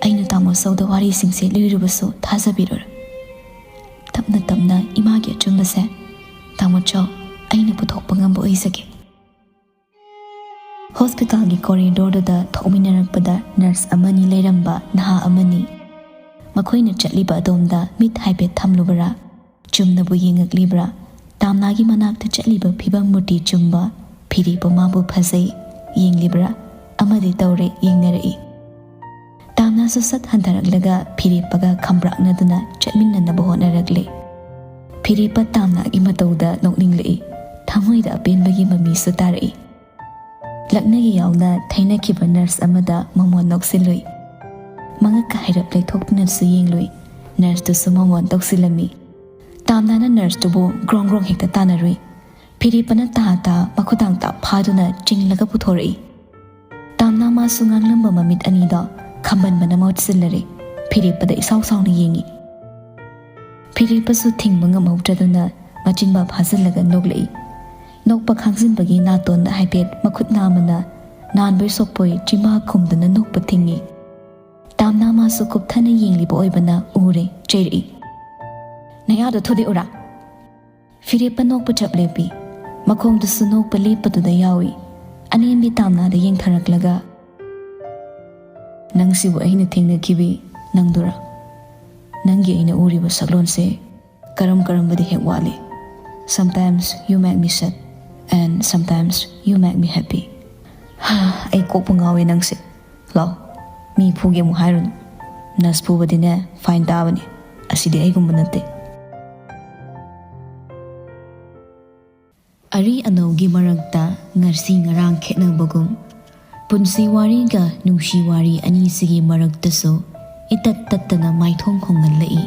ꯑꯩꯅ ꯇꯥꯃꯣꯆꯧꯗ ꯋꯥꯔꯤꯁꯤꯡꯁꯦ ꯂꯤꯔꯨꯕꯁꯨ ꯊꯥꯖꯕꯤꯔꯣꯏ꯫ ꯇꯞꯅ ꯇꯞꯅ ꯏꯃꯥꯒꯤ ꯑꯆꯨꯝꯕꯁꯦ ꯇꯥꯃꯣꯆꯧ ꯑꯩꯅ ꯄꯨꯊꯣꯛꯄ ꯉꯝꯕ ꯑꯣꯏꯖꯒꯦ"꯫ ꯍꯣꯁꯄꯤꯇꯥꯜꯒꯤ ꯀꯣꯔꯤꯗꯣꯔꯗꯨꯗ ꯊꯣꯛꯃꯤꯟꯅꯔꯛꯄꯗ ꯅꯔꯁ ꯑꯃꯅꯤ ꯂꯩꯔꯝꯕ ꯅꯍꯥ ꯑꯃꯅꯤ꯫ ꯃꯈꯣꯏꯅ ꯆꯠꯂꯤꯕ ꯑꯗꯣꯝꯗ ꯃꯤꯠ ꯍꯥꯏꯐꯦꯠ ꯊꯝꯂꯨꯕꯔꯥ, ꯆꯨꯝꯅꯕꯨ ꯌꯦꯡꯉꯛꯂꯤꯕ꯭ꯔꯥ, ꯇꯥꯝꯅꯥꯒꯤ ꯃꯅꯥꯛꯇ ꯆꯠꯂꯤꯕ ꯐꯤꯕꯝ ꯃꯨꯔꯇꯤ ꯆꯨꯝꯕ ꯐꯤꯔꯦꯞꯄ ꯃꯥꯕꯨ ꯐꯖꯩ ꯌꯦꯡꯂꯤꯕ꯭ꯔꯥ, ꯑꯃꯗꯤ ꯇꯧꯔꯦ ꯌꯦꯡꯅꯔꯛꯏ꯫ ꯇꯥꯝꯅꯥꯁꯨ ꯁꯠ ꯍꯟꯊꯔꯛꯂꯒ ꯐꯤꯔꯦꯞꯄꯒ ꯈꯝꯕ꯭ꯔꯥꯛꯅꯗꯨꯅ ꯆꯠꯃꯤꯟꯅꯅꯕ ꯍꯣꯠꯅꯔꯛꯂꯦ꯫ ꯐꯤꯔꯦꯞꯄ ꯇꯥꯝꯅꯥꯒꯤ ꯃꯇꯧꯗ ꯅꯣꯛꯅꯤꯡꯂꯛꯏ꯫ ꯊꯃꯣꯏꯗ ꯑꯄꯦꯟꯕꯒꯤ ꯃꯃꯤꯁꯨ ꯇꯥꯔꯛꯏ꯫ ꯂꯛꯅꯒꯤ ꯌꯥꯎꯅ ꯊꯩꯅꯈꯤꯕ ꯅꯔꯁ ꯑꯃꯗ ꯃꯃꯣꯟ ꯅꯣꯛꯁꯤꯜꯂꯨꯏ꯫ ꯃꯉꯛꯀ ꯍꯥꯏꯔꯞ ꯂꯩꯊꯣꯛꯇꯨꯅꯁꯨ ꯌꯦꯡꯂꯨꯏ꯫ ꯅꯔꯁꯇꯨꯁꯨ ꯃꯃꯣꯟ ꯇꯧꯁꯤꯜꯂꯝꯃꯤ꯫ ꯇꯥꯝꯅꯥꯅ ꯅꯔꯁꯇꯨꯕꯨ ꯒ꯭ꯔꯣꯡ ꯒ꯭ꯔꯣꯡ ꯍꯦꯛꯇ ꯇꯥꯟꯅꯔꯨꯏ꯫ ꯐꯤꯔꯦꯞꯄꯅ ꯇꯥ ꯇꯥ ꯃꯈꯨꯗꯥꯡ ꯇꯥꯞ ꯐꯥꯗꯨꯅ ꯆꯤꯡꯂꯒ ꯄꯨꯊꯣꯔꯛꯏ꯫ ꯇꯥꯝꯅꯥ ꯃꯥꯁꯨ ꯉꯥꯡꯂꯝꯕ ꯃꯃꯤꯠ ꯑꯅꯤꯗꯣ ꯈꯝꯕꯟꯕꯅ ꯃꯍꯨꯠ ꯁꯤꯜꯂꯔꯦ꯫ ꯐꯤꯔꯦꯞꯄꯗ ꯏꯁꯥꯎ ꯁꯥꯎꯅ ꯌꯦꯡꯏ꯫ ꯐꯤꯔꯦꯞꯄꯁꯨ ꯊꯤꯡꯕ ꯉꯝꯍꯧꯗ꯭ꯔꯗꯨꯅ ꯃꯆꯤꯟꯕꯥ ꯐꯥꯖꯤꯜꯂꯒ ꯅꯣꯛꯂꯛꯏ꯫ ꯅꯣꯛꯄ ꯈꯥꯡꯖꯤꯟꯕꯒꯤ ꯅꯥꯇꯣꯟꯗ ꯍꯥꯏꯐꯦꯠ ꯃꯈꯨꯠ ꯅꯥꯝꯃꯅ ꯅꯥꯟꯕꯣꯏ ꯁꯣꯛꯄꯣꯏ ꯆꯤꯝꯕꯥ ꯈꯨꯝꯗꯨꯅ ꯅꯣꯛꯄ ꯊꯤꯡꯏ꯫ ꯇꯥꯝꯅꯥ ꯃꯥꯁꯨ ꯀꯨꯞꯊꯅ ꯌꯦꯡꯂꯤꯕ ꯑꯣꯏꯕꯅ ꯎꯔꯦ, ꯆꯩꯔꯛꯏ꯫ "ꯅꯌꯥꯗꯣ ꯊꯨꯗꯦꯛꯎꯔꯥ?" ꯐꯤꯔꯦꯞꯄ ꯅꯣꯛꯄ ꯆꯞ ꯂꯦꯞꯄꯤ꯫ ꯃꯈꯣꯡꯗꯨꯁꯨ ꯅꯣꯛꯄ ꯂꯦꯞꯄꯗꯨꯗ ꯌꯥꯎꯏ꯫ ꯑꯅꯦꯝꯕꯤ ꯇꯥꯝꯅꯥꯗ ꯌꯦꯡꯊꯔꯛꯂꯒ, "ꯅꯪꯁꯤꯕꯨ ꯑꯩꯅ ꯊꯦꯡꯅꯈꯤꯕꯤ ꯅꯪꯗꯨꯔꯥ? ꯅꯪꯒꯤ ꯑꯩꯅ ꯎꯔꯤꯕ ꯁꯛꯂꯣꯟꯁꯦ ꯀꯔꯝ ꯀꯔꯝꯕꯗꯤ ꯍꯦꯛ ꯋꯥꯠꯂꯤ꯫ Sometimes you make me sad and sometimes you make me happy." ꯍꯥ, ꯑꯩ ꯀꯣꯛꯄꯨ ꯉꯥꯎꯋꯦ ꯅꯪꯁꯦ꯫ ꯂꯥꯎ, ꯃꯤ ꯐꯨꯒꯦ ꯑꯃꯨꯛ ꯍꯥꯏꯔꯨꯅꯨ꯫ ꯅꯁ ꯐꯨꯕꯗꯤꯅꯦ, ꯐꯥꯏꯟ ꯇꯥꯕꯅꯤ꯫ ꯑꯁꯤꯗꯤ ꯑꯩꯒꯨꯝꯕ ꯅꯠꯇꯦ꯫ ꯑꯔꯤ ꯑꯅꯧꯒꯤ ꯃꯔꯛꯇ ꯉꯁꯤ ꯉꯔꯥꯡ ꯈꯦꯠꯅꯕꯒꯨꯝ, ꯄꯨꯟꯁꯤ ꯋꯥꯔꯤꯒ ꯅꯨꯡꯁꯤ ꯋꯥꯔꯤ ꯑꯅꯤꯁꯤꯒꯤ ꯃꯔꯛꯇꯁꯨ ꯏꯇꯠ ꯇꯠꯇꯅ ꯃꯥꯏꯊꯣꯡ ꯈꯣꯡꯍꯜꯂꯛꯏ꯫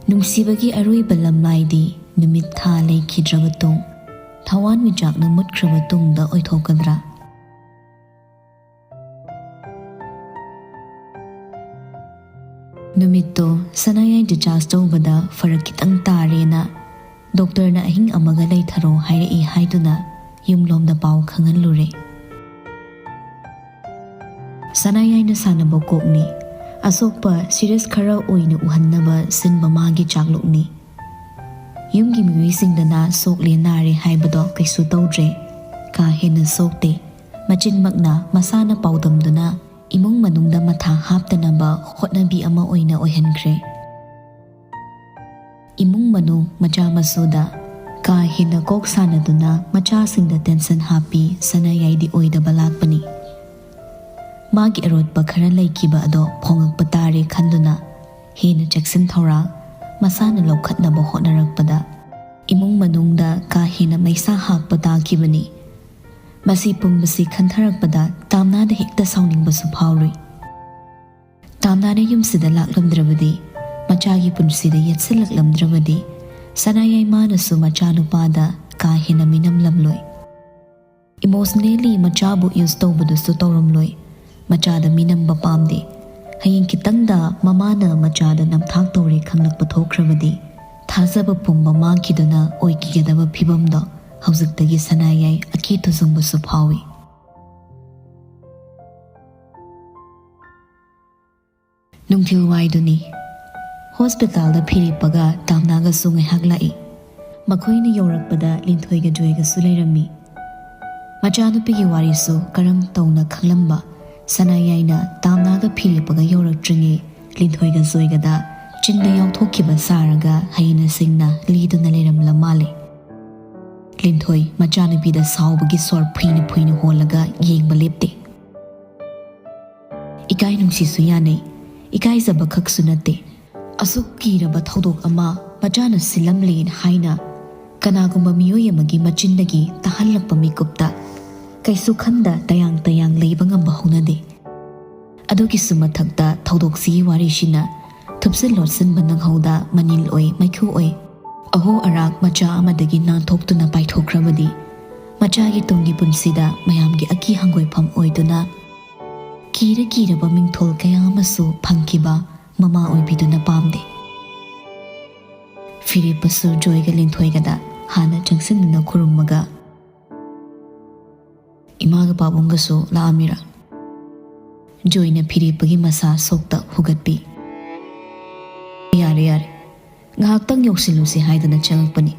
ꯅꯨꯡꯁꯤꯕꯒꯤ ꯑꯔꯣꯏꯕ ꯂꯝꯂꯥꯏꯗꯤ ꯅꯨꯃꯤꯠ ꯊꯥ ꯂꯩꯈꯤꯗ꯭ꯔꯕ ꯇꯨꯡ, ꯊꯋꯥꯟꯃꯤꯆꯥꯛꯅ ꯃꯨꯠꯈ꯭ꯔꯕ ꯇꯨꯡꯗ ꯑꯣꯏꯊꯣꯛꯀꯗ꯭ꯔꯥ? ꯅꯨꯃꯤꯠꯇꯣ ꯁꯅꯥꯌꯥꯏ discharge ꯇꯧꯕꯗ ꯐꯔꯛ ꯈꯤꯇꯪ ꯇꯥꯔꯦꯅ ꯗꯣꯛꯇꯔꯅ ꯑꯍꯤꯡ ꯑꯃꯒ ꯂꯩꯊꯔꯣ ꯍꯥꯏꯔꯛꯏ ꯍꯥꯏꯗꯨꯅ ꯌꯨꯝꯂꯣꯝꯗ ꯄꯥꯎ ꯈꯪꯍꯜꯂꯨꯔꯦ꯫ ꯁꯅꯥꯌꯥꯏꯅ ꯁꯥꯟꯅꯕ ꯀꯣꯛꯅꯤ꯫ ꯑꯁꯣꯛꯄ serious ꯈꯔ ꯑꯣꯏꯅ ꯎꯍꯟꯅꯕ ꯁꯤꯟꯕ ꯃꯥꯒꯤ ꯆꯥꯛꯂꯨꯛꯅꯤ꯫ ꯌꯨꯝꯒꯤ ꯃꯤꯑꯣꯏꯁꯤꯡꯗꯅ ꯁꯣꯛꯂꯦ ꯅꯥꯔꯦ ꯍꯥꯏꯕꯗꯣ ꯀꯩꯁꯨ ꯇꯧꯗ꯭ꯔꯦ, ꯀꯥ ꯍꯦꯟꯅ ꯁꯣꯛꯇꯦ꯫ ꯃꯆꯤꯟꯃꯛꯅ ꯃꯁꯥꯅ ꯄꯥꯎꯗꯝꯗꯨꯅ ꯏꯃꯨꯡ ꯃꯅꯨꯡꯗ ꯃꯊꯥ ꯍꯥꯞꯇꯅꯕ ꯍꯣꯠꯅꯕꯤ ꯑꯃ ꯑꯣꯏꯅ ꯑꯣꯏꯍꯟꯈ꯭ꯔꯦ꯫ ꯏꯃꯨꯡ ꯃꯅꯨꯡ ꯃꯆꯥ ꯃꯁꯨꯗ ꯀꯥ ꯍꯦꯟꯅ ꯀꯣꯛ ꯁꯥꯟꯅꯗꯨꯅ ꯃꯆꯥꯁꯤꯡꯗ tension ꯍꯥꯞꯄꯤ ꯁꯅꯥꯌꯥꯏꯗꯤ ꯑꯣꯏꯗꯕ ꯂꯥꯛꯄꯅꯤ꯫ ꯃꯥꯒꯤ ꯑꯔꯣꯠꯄ ꯈꯔ ꯂꯩꯈꯤꯕ ꯑꯗꯣ ꯐꯣꯡꯉꯛꯄ ꯇꯥꯔꯦ ꯈꯟꯗꯨꯅ ꯍꯦꯟꯅ ꯆꯦꯛꯁꯤꯟ ꯊꯧꯔꯥꯡ ꯃꯁꯥꯅ ꯂꯧꯈꯠꯅꯕ ꯍꯣꯠꯅꯔꯛꯄꯗ ꯏꯃꯨꯡ ꯃꯅꯨꯡꯗ ꯀꯥ ꯍꯦꯟꯅ ꯃꯩꯁꯥ ꯍꯥꯞꯄ ꯇꯥꯈꯤꯕꯅꯤ꯫ ꯃꯁꯤ ꯄꯨꯝꯕꯁꯤ ꯈꯟꯊꯔꯛꯄꯗ ꯇꯥꯝꯅꯥꯗ ꯍꯦꯛꯇ ꯁꯥꯎꯅꯤꯡꯕꯁꯨ ꯐꯥꯎꯔꯨꯏ꯫ ꯇꯥꯝꯅꯥꯅ ꯌꯨꯝꯁꯤꯗ ꯂꯥꯛꯂꯝꯗ꯭ꯔꯕꯗꯤ, ꯃꯆꯥꯒꯤ ꯄꯨꯟꯁꯤꯗ ꯌꯦꯠꯁꯤꯜꯂꯛꯂꯝꯗ꯭ꯔꯕꯗꯤ, ꯁꯅꯥꯌꯥꯏꯃꯥꯅꯁꯨ ꯃꯆꯥꯅꯨꯄꯥꯗ ꯀꯥ ꯍꯦꯟꯅ ꯃꯤꯅꯝꯂꯝꯂꯣꯏ꯫ Emotionally ꯃꯆꯥꯕꯨ use ꯇꯧꯕꯗꯨꯁꯨ ꯇꯧꯔꯝꯂꯣꯏ꯫ ꯃꯆꯥꯗ ꯃꯤꯅꯝꯕ ꯄꯥꯝꯗꯦ꯫ ꯍꯌꯦꯡ ꯈꯤꯇꯪꯗ ꯃꯃꯥꯅ ꯃꯆꯥꯗ ꯅꯝꯊꯥꯛ ꯇꯧꯔꯦ ꯈꯪꯂꯛꯄ ꯊꯣꯛꯈ꯭ꯔꯕꯗꯤ, ꯊꯥꯖꯕ ꯄꯨꯝꯕ ꯃꯥꯡꯈꯤꯗꯨꯅ ꯑꯣꯏꯈꯤꯒꯗꯕ ꯐꯤꯕꯝꯗꯣ ꯍꯧꯖꯤꯛꯇꯒꯤ ꯁꯅꯥꯌꯥꯏ ꯑꯀꯤ ꯇꯨꯖꯨꯡꯕꯁꯨ ꯐꯥꯎꯏ꯫ ꯅꯨꯡꯊꯤꯜ ꯋꯥꯏꯗꯨꯅꯤ꯫ ꯍꯣꯁꯄꯤꯇꯥꯜꯗ ꯐꯤꯔꯦꯞꯄꯒ ꯇꯥꯝꯅꯥꯒꯁꯨ ꯉꯥꯏꯍꯥꯛ ꯂꯥꯛꯏ꯫ ꯃꯈꯣꯏꯅ ꯌꯧꯔꯛꯄꯗ ꯂꯤꯟꯊꯣꯏꯒ ꯖꯣꯏꯒꯁꯨ ꯂꯩꯔꯝꯃꯤ꯫ ꯃꯆꯥꯅꯨꯄꯤꯒꯤ ꯋꯥꯔꯤꯁꯨ ꯀꯔꯝ ꯇꯧꯅ ꯈꯪꯂꯝꯕ ꯁꯅꯥꯌꯥꯏꯅ ꯇꯥꯝꯅꯥꯒ ꯐꯤꯔꯦꯞꯄꯒ ꯌꯧꯔꯛꯇ꯭ꯔꯤꯉꯩ ꯂꯤꯟꯊꯣꯏꯒ ꯖꯣꯏꯒꯗ ꯆꯤꯟꯗ ꯌꯥꯎꯊꯣꯛꯈꯤꯕ ꯁꯥꯔꯒ ꯍꯩꯅ ꯁꯤꯡꯅ ꯂꯤꯗꯨꯅ ꯂꯩꯔꯝꯂ ꯃꯥꯜꯂꯦ꯫ ꯂꯤꯟꯊꯣꯏ ꯃꯆꯥꯅꯨꯄꯤꯗ ꯁꯥꯎꯕꯒꯤ ꯁꯣꯔ ꯐꯨꯏꯅ ꯐꯨꯏꯅ ꯍꯣꯜꯂꯒ ꯌꯦꯡꯕ ꯂꯦꯞꯇꯦ꯫ ꯏꯀꯥꯏ ꯅꯨꯡꯁꯤꯁꯨ ꯌꯥꯅꯩ, ꯏꯀꯥꯏꯖꯕ ꯈꯛꯁꯨ ꯅꯠꯇꯦ꯫ ꯑꯁꯨꯛ ꯀꯤꯔꯕ ꯊꯧꯗꯣꯛ ꯑꯃ ꯃꯆꯥꯅ ꯁꯤꯜꯂꯝꯂꯦꯅ ꯍꯥꯏꯅ ꯀꯅꯥꯒꯨꯝꯕ ꯃꯤꯑꯣꯏ ꯑꯃꯒꯤ ꯃꯆꯤꯟꯗꯒꯤ ꯇꯥꯍꯜꯂꯛꯄ ꯃꯤꯀꯨꯞꯇ ꯀꯩꯁꯨ ꯈꯟꯗ ꯇꯌꯥꯡ ꯇꯌꯥꯡ ꯂꯩꯕ ꯉꯝꯕ ꯍꯧꯅꯗꯦ꯫ ꯑꯗꯨꯒꯤꯁꯨ ꯃꯊꯛꯇ ꯊꯧꯗꯣꯛꯁꯤꯒꯤ ꯋꯥꯔꯤꯁꯤꯅ ꯊꯨꯞꯆꯤꯟ ꯂꯣꯠꯁꯤꯟꯕ ꯅꯪꯍꯧꯗ ꯃꯅꯤꯜ ꯑꯣꯏ, ꯃꯩꯈꯨ ꯑꯣꯏ, ꯑꯍꯣ ꯑꯔꯥꯛ ꯃꯆꯥ ꯑꯃꯗꯒꯤ ꯅꯥꯟꯊꯣꯛꯇꯨꯅ ꯄꯥꯏꯊꯣꯛꯈ꯭ꯔꯕꯗꯤ ꯃꯆꯥꯒꯤ ꯇꯨꯡꯒꯤ ꯄꯨꯟꯁꯤꯗ ꯃꯌꯥꯝꯒꯤ ꯑꯀꯤ ꯍꯪꯒꯣꯏꯐꯝ ꯑꯣꯏꯗꯨꯅ ꯀꯤꯔ ꯀꯤꯔꯕ ꯃꯤꯡꯊꯣꯜ ꯀꯌꯥ ꯑꯃꯁꯨ ꯐꯪꯈꯤꯕ ꯃꯃꯥ ꯑꯣꯏꯕꯤꯗꯨꯅ ꯄꯥꯝꯗꯦ꯫ ꯐꯤꯔꯦꯞꯄꯁꯨ ꯖꯣꯏꯒ ꯂꯤꯟꯊꯣꯏꯒꯗ ꯍꯥꯟꯅ ꯆꯪꯁꯤꯟꯗꯨꯅ ꯈꯨꯔꯨꯝꯃꯒ, "ꯏꯃꯥꯒ ꯄꯥꯕꯨꯡꯒꯁꯨ ꯂꯥꯛꯑꯝꯃꯤꯔꯥ?" ꯖꯣꯏꯅ ꯐꯤꯔꯦꯞꯄꯒꯤ ꯃꯁꯥ ꯁꯣꯛꯇ ꯍꯨꯒꯠꯄꯤ꯫ "ꯌꯥꯔꯦ, ꯌꯥꯔꯦ, ꯉꯥꯏꯍꯥꯛꯇꯪ ꯌꯧꯁꯤꯜꯂꯨꯁꯤ ꯍꯥꯏꯗꯅ ꯆꯪꯉꯛꯄꯅꯤ꯫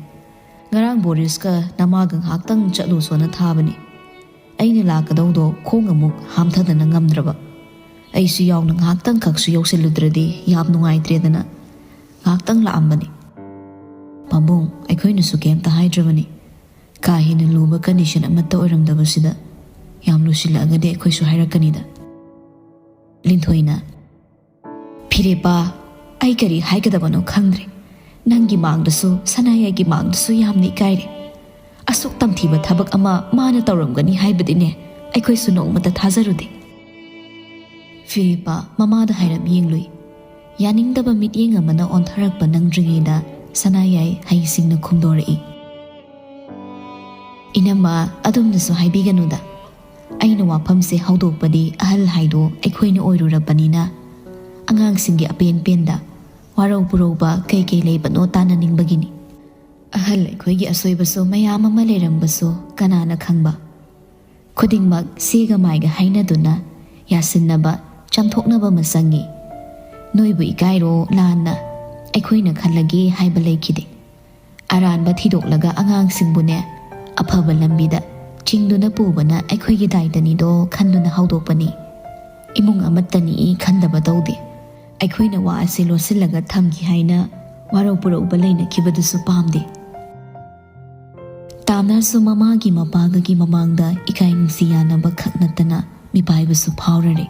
ꯉꯔꯥꯡ ꯕꯣꯔꯤꯁꯀ ꯅꯃꯥꯒ ꯉꯥꯏꯍꯥꯛꯇꯪ ꯆꯠꯂꯨꯁꯣꯅ ꯊꯥꯕꯅꯤ꯫ ꯑꯩꯅ ꯂꯥꯛꯀꯗꯧꯗꯣ ꯈꯣꯡ ꯑꯃꯨꯛ ꯍꯥꯝꯊꯗꯅ ꯉꯝꯗ꯭ꯔꯕ꯫ ꯑꯩꯁꯨ ꯌꯥꯎꯅ ꯉꯥꯏꯍꯥꯛꯇꯪ ꯈꯛꯁꯨ ꯌꯧꯁꯤꯜꯂꯨꯗ꯭ꯔꯗꯤ ꯌꯥꯝ ꯅꯨꯡꯉꯥꯏꯇ꯭ꯔꯦꯗꯅ ꯉꯥꯏꯍꯥꯛꯇꯪ ꯂꯥꯛꯑꯝꯕꯅꯤ꯫ ꯄꯥꯕꯨꯡ, ꯑꯩꯈꯣꯏꯅꯁꯨ ꯀꯩꯝꯇ ꯍꯥꯏꯗ꯭ꯔꯕꯅꯤ꯫ ꯀꯥ ꯍꯦꯟꯅ ꯂꯨꯕ ꯀꯟꯗꯤꯁꯟ ꯑꯃꯠꯇ ꯑꯣꯏꯔꯝꯗꯕꯁꯤꯗ ꯌꯥꯝ ꯂꯨꯁꯤꯜꯂꯛꯑꯒꯗꯤ ꯑꯩꯈꯣꯏꯁꯨ ꯍꯥꯏꯔꯛꯀꯅꯤꯗ꯫" ꯂꯤꯟꯊꯣꯏꯅ, "ꯐꯤꯔꯦꯞꯄ, ꯑꯩ ꯀꯔꯤ ꯍꯥꯏꯒꯗꯕꯅꯣ ꯈꯪꯗ꯭ꯔꯦ꯫ ꯅꯪꯒꯤ ꯃꯥꯡꯗꯁꯨ, ꯁꯅꯥꯌꯥꯏꯒꯤ ꯃꯥꯡꯗꯁꯨ ꯌꯥꯝꯅ ꯏꯀꯥꯏꯔꯦ꯫ ꯑꯁꯨꯛ ꯇꯝꯊꯤꯕ ꯊꯕꯛ ꯑꯃ ꯃꯥꯅ ꯇꯧꯔꯝꯒꯅꯤ ꯍꯥꯏꯕꯗꯤꯅꯦ ꯑꯩꯈꯣꯏꯁꯨ ꯅꯣꯡꯃꯇ ꯊꯥꯖꯔꯨꯗꯦ꯫" ꯐꯤꯔꯦꯞꯄ ꯃꯃꯥꯗ ꯍꯥꯏꯔꯞ ꯌꯦꯡꯂꯨꯏ꯫ ꯌꯥꯅꯤꯡꯗꯕ ꯃꯤꯠꯌꯦꯡ ꯑꯃꯅ ꯑꯣꯟꯊꯔꯛꯄ ꯅꯪꯗ꯭ꯔꯤꯉꯩꯗ ꯁꯅꯥꯌꯥꯏ ꯍꯩꯁꯤꯡꯅ ꯈꯨꯝꯗꯣꯔꯛꯏ꯫ "ꯏꯅꯝꯃ, ꯑꯗꯨꯝꯅꯁꯨ ꯍꯥꯏꯕꯤꯒꯅꯨꯗ꯫ ꯑꯩꯅ ꯋꯥꯐꯝꯁꯦ ꯍꯧꯗꯣꯛꯄꯗꯤ ꯑꯍꯜ ꯍꯥꯏꯗꯣ ꯑꯩꯈꯣꯏꯅ ꯑꯣꯏꯔꯨꯔꯕꯅꯤꯅ ꯑꯉꯥꯡꯁꯤꯡꯒꯤ ꯑꯄꯦꯟ ꯄꯦꯟꯗ ꯋꯥꯔꯧ ꯄꯨꯔꯧꯕ ꯀꯩ ꯀꯩ ꯂꯩꯕꯅꯣ ꯇꯥꯟꯅꯅꯤꯡꯕꯒꯤꯅꯤ꯫ ꯑꯍꯜ ꯑꯩꯈꯣꯏꯒꯤ ꯑꯁꯣꯏꯕꯁꯨ ꯃꯌꯥꯝ ꯑꯃ ꯂꯩꯔꯝꯕꯁꯨ ꯀꯅꯥꯅ ꯈꯪꯕ? ꯈꯨꯗꯤꯡꯃꯛ ꯁꯤꯒ ꯃꯥꯏꯒ ꯍꯥꯏꯅꯗꯨꯅ ꯌꯥꯁꯤꯟꯅꯕ, ꯆꯥꯝꯊꯣꯛꯅꯕ ꯑꯃ ꯆꯪꯉꯤ꯫ ꯅꯣꯏꯕꯨ ꯏꯀꯥꯏꯔꯣ ꯂꯥꯟꯅ ꯑꯩꯈꯣꯏꯅ ꯈꯜꯂꯒꯦ ꯍꯥꯏꯕ ꯂꯩꯈꯤꯗꯦ꯫ ꯑꯔꯥꯟꯕ ꯊꯤꯗꯣꯛꯂꯒ ꯑꯉꯥꯡꯁꯤꯡꯕꯨꯅꯦ ꯑꯐꯕ ꯂꯝꯕꯤꯗ ꯆꯤꯡꯗꯨꯅ ꯄꯨꯕꯅ ꯑꯩꯈꯣꯏꯒꯤ ꯗꯥꯏꯇꯅꯤꯗꯣ ꯈꯟꯗꯨꯅ ꯍꯧꯗꯣꯛꯄꯅꯤ꯫ ꯏꯃꯨꯡ ꯑꯃꯠꯇꯅꯤ ꯈꯟꯗꯕ ꯇꯧꯗꯦ꯫ ꯑꯩꯈꯣꯏꯅ ꯋꯥ ꯑꯁꯤ ꯂꯣꯠꯁꯤꯜꯂꯒ ꯊꯝꯈꯤ ꯍꯥꯏꯅ ꯋꯥꯔꯧ ꯄꯨꯔꯧꯕ ꯂꯩꯅꯈꯤꯕꯗꯨꯁꯨ ꯄꯥꯝꯗꯦ꯫ ꯇꯥꯝꯅꯁꯨ ꯃꯃꯥꯒꯤ ꯃꯄꯥꯒꯒꯤ ꯃꯃꯥꯡꯗ ꯏꯀꯥꯏ ꯅꯨꯡꯁꯤ ꯌꯥꯅꯕ ꯈꯛ ꯅꯠꯇꯅ ꯃꯤꯄꯥꯏꯕꯁꯨ ꯐꯥꯎꯔꯔꯦ꯫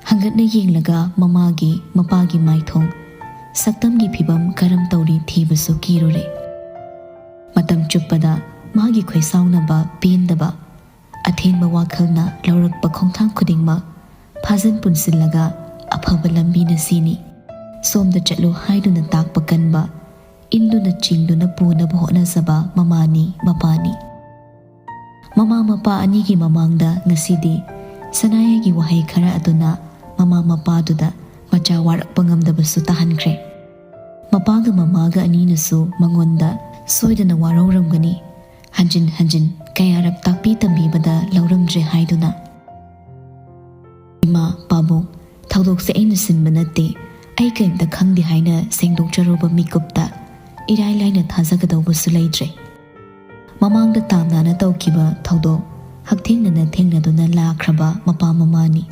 ꯍꯪꯒꯠꯅ ꯌꯦꯡꯂꯒ ꯃꯃꯥꯒꯤ ꯃꯄꯥꯒꯤ ꯃꯥꯏꯊꯣꯡ, ꯁꯛꯇꯝꯒꯤ ꯐꯤꯕꯝ ꯀꯔꯝ ꯇꯧꯔꯤ ꯊꯤꯕꯁꯨ ꯀꯤꯔꯨꯔꯦ꯫ ꯃꯇꯝ ꯆꯨꯞꯄꯗ ꯃꯥꯒꯤ ꯈꯣꯏꯁꯥꯎꯅꯕ, ꯄꯦꯟꯗꯕ, ꯑꯊꯦꯟꯕ ꯋꯥꯈꯜꯅ ꯂꯧꯔꯛꯄ ꯈꯣꯡꯊꯥꯡ ꯈꯨꯗꯤꯡꯃꯛ ꯐꯥꯖꯤꯟ ꯄꯨꯟꯁꯤꯜꯂꯒ ꯑꯐꯕ ꯂꯝꯕꯤꯅ ꯁꯤꯅꯤ, ꯁꯣꯝꯗ ꯆꯠꯂꯨ ꯍꯥꯏꯗꯨꯅ ꯇꯥꯛꯄ ꯀꯟꯕ, ꯏꯟꯗꯨꯅ ꯆꯤꯡꯗꯨꯅ ꯄꯨꯅꯕ ꯍꯣꯠꯅꯖꯕ ꯃꯃꯥꯅꯤ, ꯃꯄꯥꯅꯤ꯫ ꯃꯃꯥ ꯃꯄꯥ ꯑꯅꯤꯒꯤ ꯃꯃꯥꯡꯗ ꯉꯁꯤꯗꯤ ꯁꯅꯥꯌꯥꯒꯤ ꯋꯥꯍꯩ ꯈꯔ ꯑꯗꯨꯅ ꯃꯃꯥ ꯃꯄꯥꯗꯨꯗ ꯃꯆꯥ ꯋꯥꯔꯛꯄ ꯉꯝꯗꯕꯁꯨ ꯇꯥꯍꯟꯈ꯭ꯔꯦ꯫ ꯃꯄꯥꯒ ꯃꯃꯥꯒ ꯑꯅꯤꯅꯁꯨ ꯃꯉꯣꯟꯗ ꯁꯣꯏꯗꯅ ꯋꯥꯔꯧꯔꯝꯒꯅꯤ꯫ ꯍꯟꯖꯤꯟ ꯍꯟꯖꯤꯟ ꯀꯌꯥꯔꯛ ꯇꯥꯛꯄꯤ ꯇꯝꯕꯤꯕꯗ ꯂꯧꯔꯝꯗ꯭ꯔꯦ ꯍꯥꯏꯗꯨꯅ꯫ "ꯏꯃꯥ, ꯄꯥꯕꯨꯡ, ꯊꯧꯗꯣꯛꯁꯦ ꯑꯩꯅ ꯁꯤꯟꯕ ꯅꯠꯇꯦ, ꯑꯩ ꯀꯔꯤꯝꯇ ꯈꯪꯗꯦ" ꯍꯥꯏꯅ ꯁꯦꯡꯗꯣꯛꯆꯔꯨꯕ ꯃꯤꯀꯨꯞꯇ ꯏꯔꯥꯏ ꯂꯥꯏꯅ ꯊꯥꯖꯒꯗꯧꯕꯁꯨ ꯂꯩꯇ꯭ꯔꯦ꯫ ꯃꯃꯥꯡꯗ ꯇꯥꯝꯅꯥꯅ ꯇꯧꯈꯤꯕ ꯊꯧꯗꯣꯛ ꯍꯛꯊꯦꯡꯅꯅ ꯊꯦꯡꯅꯗꯨꯅ ꯂꯥꯛꯈ꯭ꯔꯕ ꯃꯄꯥ ꯃꯃꯥꯅꯤ꯫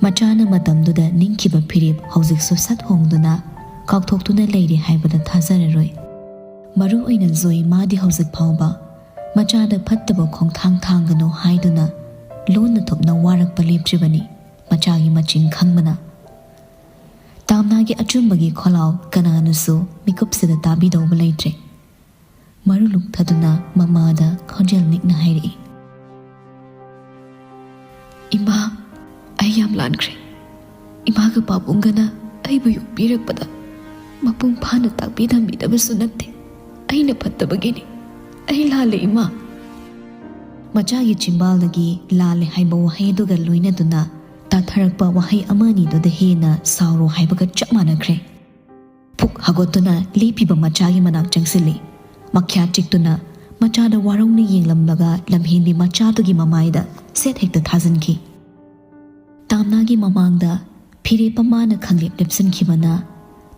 ꯃꯆꯥꯅ ꯃꯇꯝꯗꯨꯗ ꯅꯤꯡꯈꯤꯕ ꯐꯤꯔꯦꯞ ꯍꯧꯖꯤꯛꯁꯨ ꯁꯠ ꯍꯣꯡꯗꯨꯅ ꯀꯥꯎꯊꯣꯛꯇꯨꯅ ꯂꯩꯔꯤ ꯍꯥꯏꯕꯗ ꯊꯥꯖꯔꯔꯣꯏ꯫ ꯃꯔꯨ ꯑꯣꯏꯅ ꯖꯣꯏ ꯃꯥꯗꯤ ꯍꯧꯖꯤꯛ ꯐꯥꯎꯕ ꯃꯆꯥꯗ ꯐꯠꯇꯕ ꯈꯣꯡꯊꯥꯡ ꯊꯥꯡꯒꯅꯨ ꯍꯥꯏꯗꯨꯅ ꯂꯣꯟꯅ ꯊꯨꯞꯅ ꯋꯥꯔꯛꯄ ꯂꯦꯞꯇ꯭ꯔꯤꯕꯅꯤ, ꯃꯆꯥꯒꯤ ꯃꯆꯤꯡ ꯈꯪꯕꯅ꯫ ꯇꯥꯝꯅꯥꯒꯤ ꯑꯆꯨꯝꯕꯒꯤ ꯈꯣꯜꯂꯥꯎ ꯀꯅꯥꯅꯁꯨ ꯃꯤꯀꯨꯞꯁꯤꯗ ꯇꯥꯕꯤꯗꯧꯕ ꯂꯩꯇ꯭ꯔꯦ꯫ ꯃꯔꯨ ꯂꯨꯛꯊꯗꯨꯅ ꯃꯃꯥꯗ ꯈꯣꯟꯖꯦꯜ ꯅꯤꯛꯅ ꯍꯥꯏꯔꯛꯏ, "ꯏꯃꯥ, ꯑꯩ ꯌꯥꯝ ꯂꯥꯟꯈ꯭ꯔꯦ꯫ ꯏꯃꯥꯒ ꯄꯥꯕꯨꯡꯒꯅ ꯑꯩꯕꯨ ꯌꯣꯛꯄꯤꯔꯛꯄꯗ ꯃꯄꯨꯡ ꯐꯥꯅ ꯇꯥꯛꯄꯤ ꯇꯝꯕꯤꯗꯕꯁꯨ ꯅꯠꯇꯦ, ꯑꯩꯅ ꯐꯠꯇꯕꯒꯤꯅꯤ꯫ ꯑꯩ ꯂꯥꯜꯂꯦ, ꯏꯃꯥ"꯫ ꯃꯆꯥꯒꯤ ꯆꯤꯝꯕꯥꯜꯗꯒꯤ "ꯂꯥꯜꯂꯦ" ꯍꯥꯏꯕ ꯋꯥꯍꯩ ꯑꯗꯨꯒ ꯂꯣꯏꯅꯗꯨꯅ ꯇꯥꯊꯔꯛꯄ ꯋꯥꯍꯩ ꯑꯃ ꯑꯅꯤꯗꯨꯗ ꯍꯦꯟꯅ ꯁꯥꯎꯔꯣ ꯍꯥꯏꯕꯒ ꯆꯞ ꯃꯥꯟꯅꯈ꯭ꯔꯦ꯫ ꯄꯨꯛ ꯍꯥꯒꯠꯇꯨꯅ ꯂꯦꯞꯄꯤꯕ ꯃꯆꯥꯒꯤ ꯃꯅꯥꯛ ꯆꯪꯁꯤꯜꯂꯤ꯫ ꯃꯈ꯭ꯌꯥꯠ ꯆꯤꯛꯇꯨꯅ ꯃꯆꯥꯗ ꯋꯥꯔꯧꯅ ꯌꯦꯡꯂꯝꯂꯒ ꯂꯝꯍꯦꯟꯕꯤ ꯃꯆꯥꯗꯨꯒꯤ ꯃꯃꯥꯏꯗ ꯁꯦꯠ ꯍꯦꯛꯇ ꯊꯥꯖꯤꯟꯈꯤ꯫ ꯇꯥꯝꯅꯥꯒꯤ ꯃꯃꯥꯡꯗ ꯐꯤꯔꯦꯞꯄ ꯃꯥꯅ ꯈꯪꯂꯦꯞ ꯂꯦꯞꯁꯤꯟꯈꯤꯕꯅ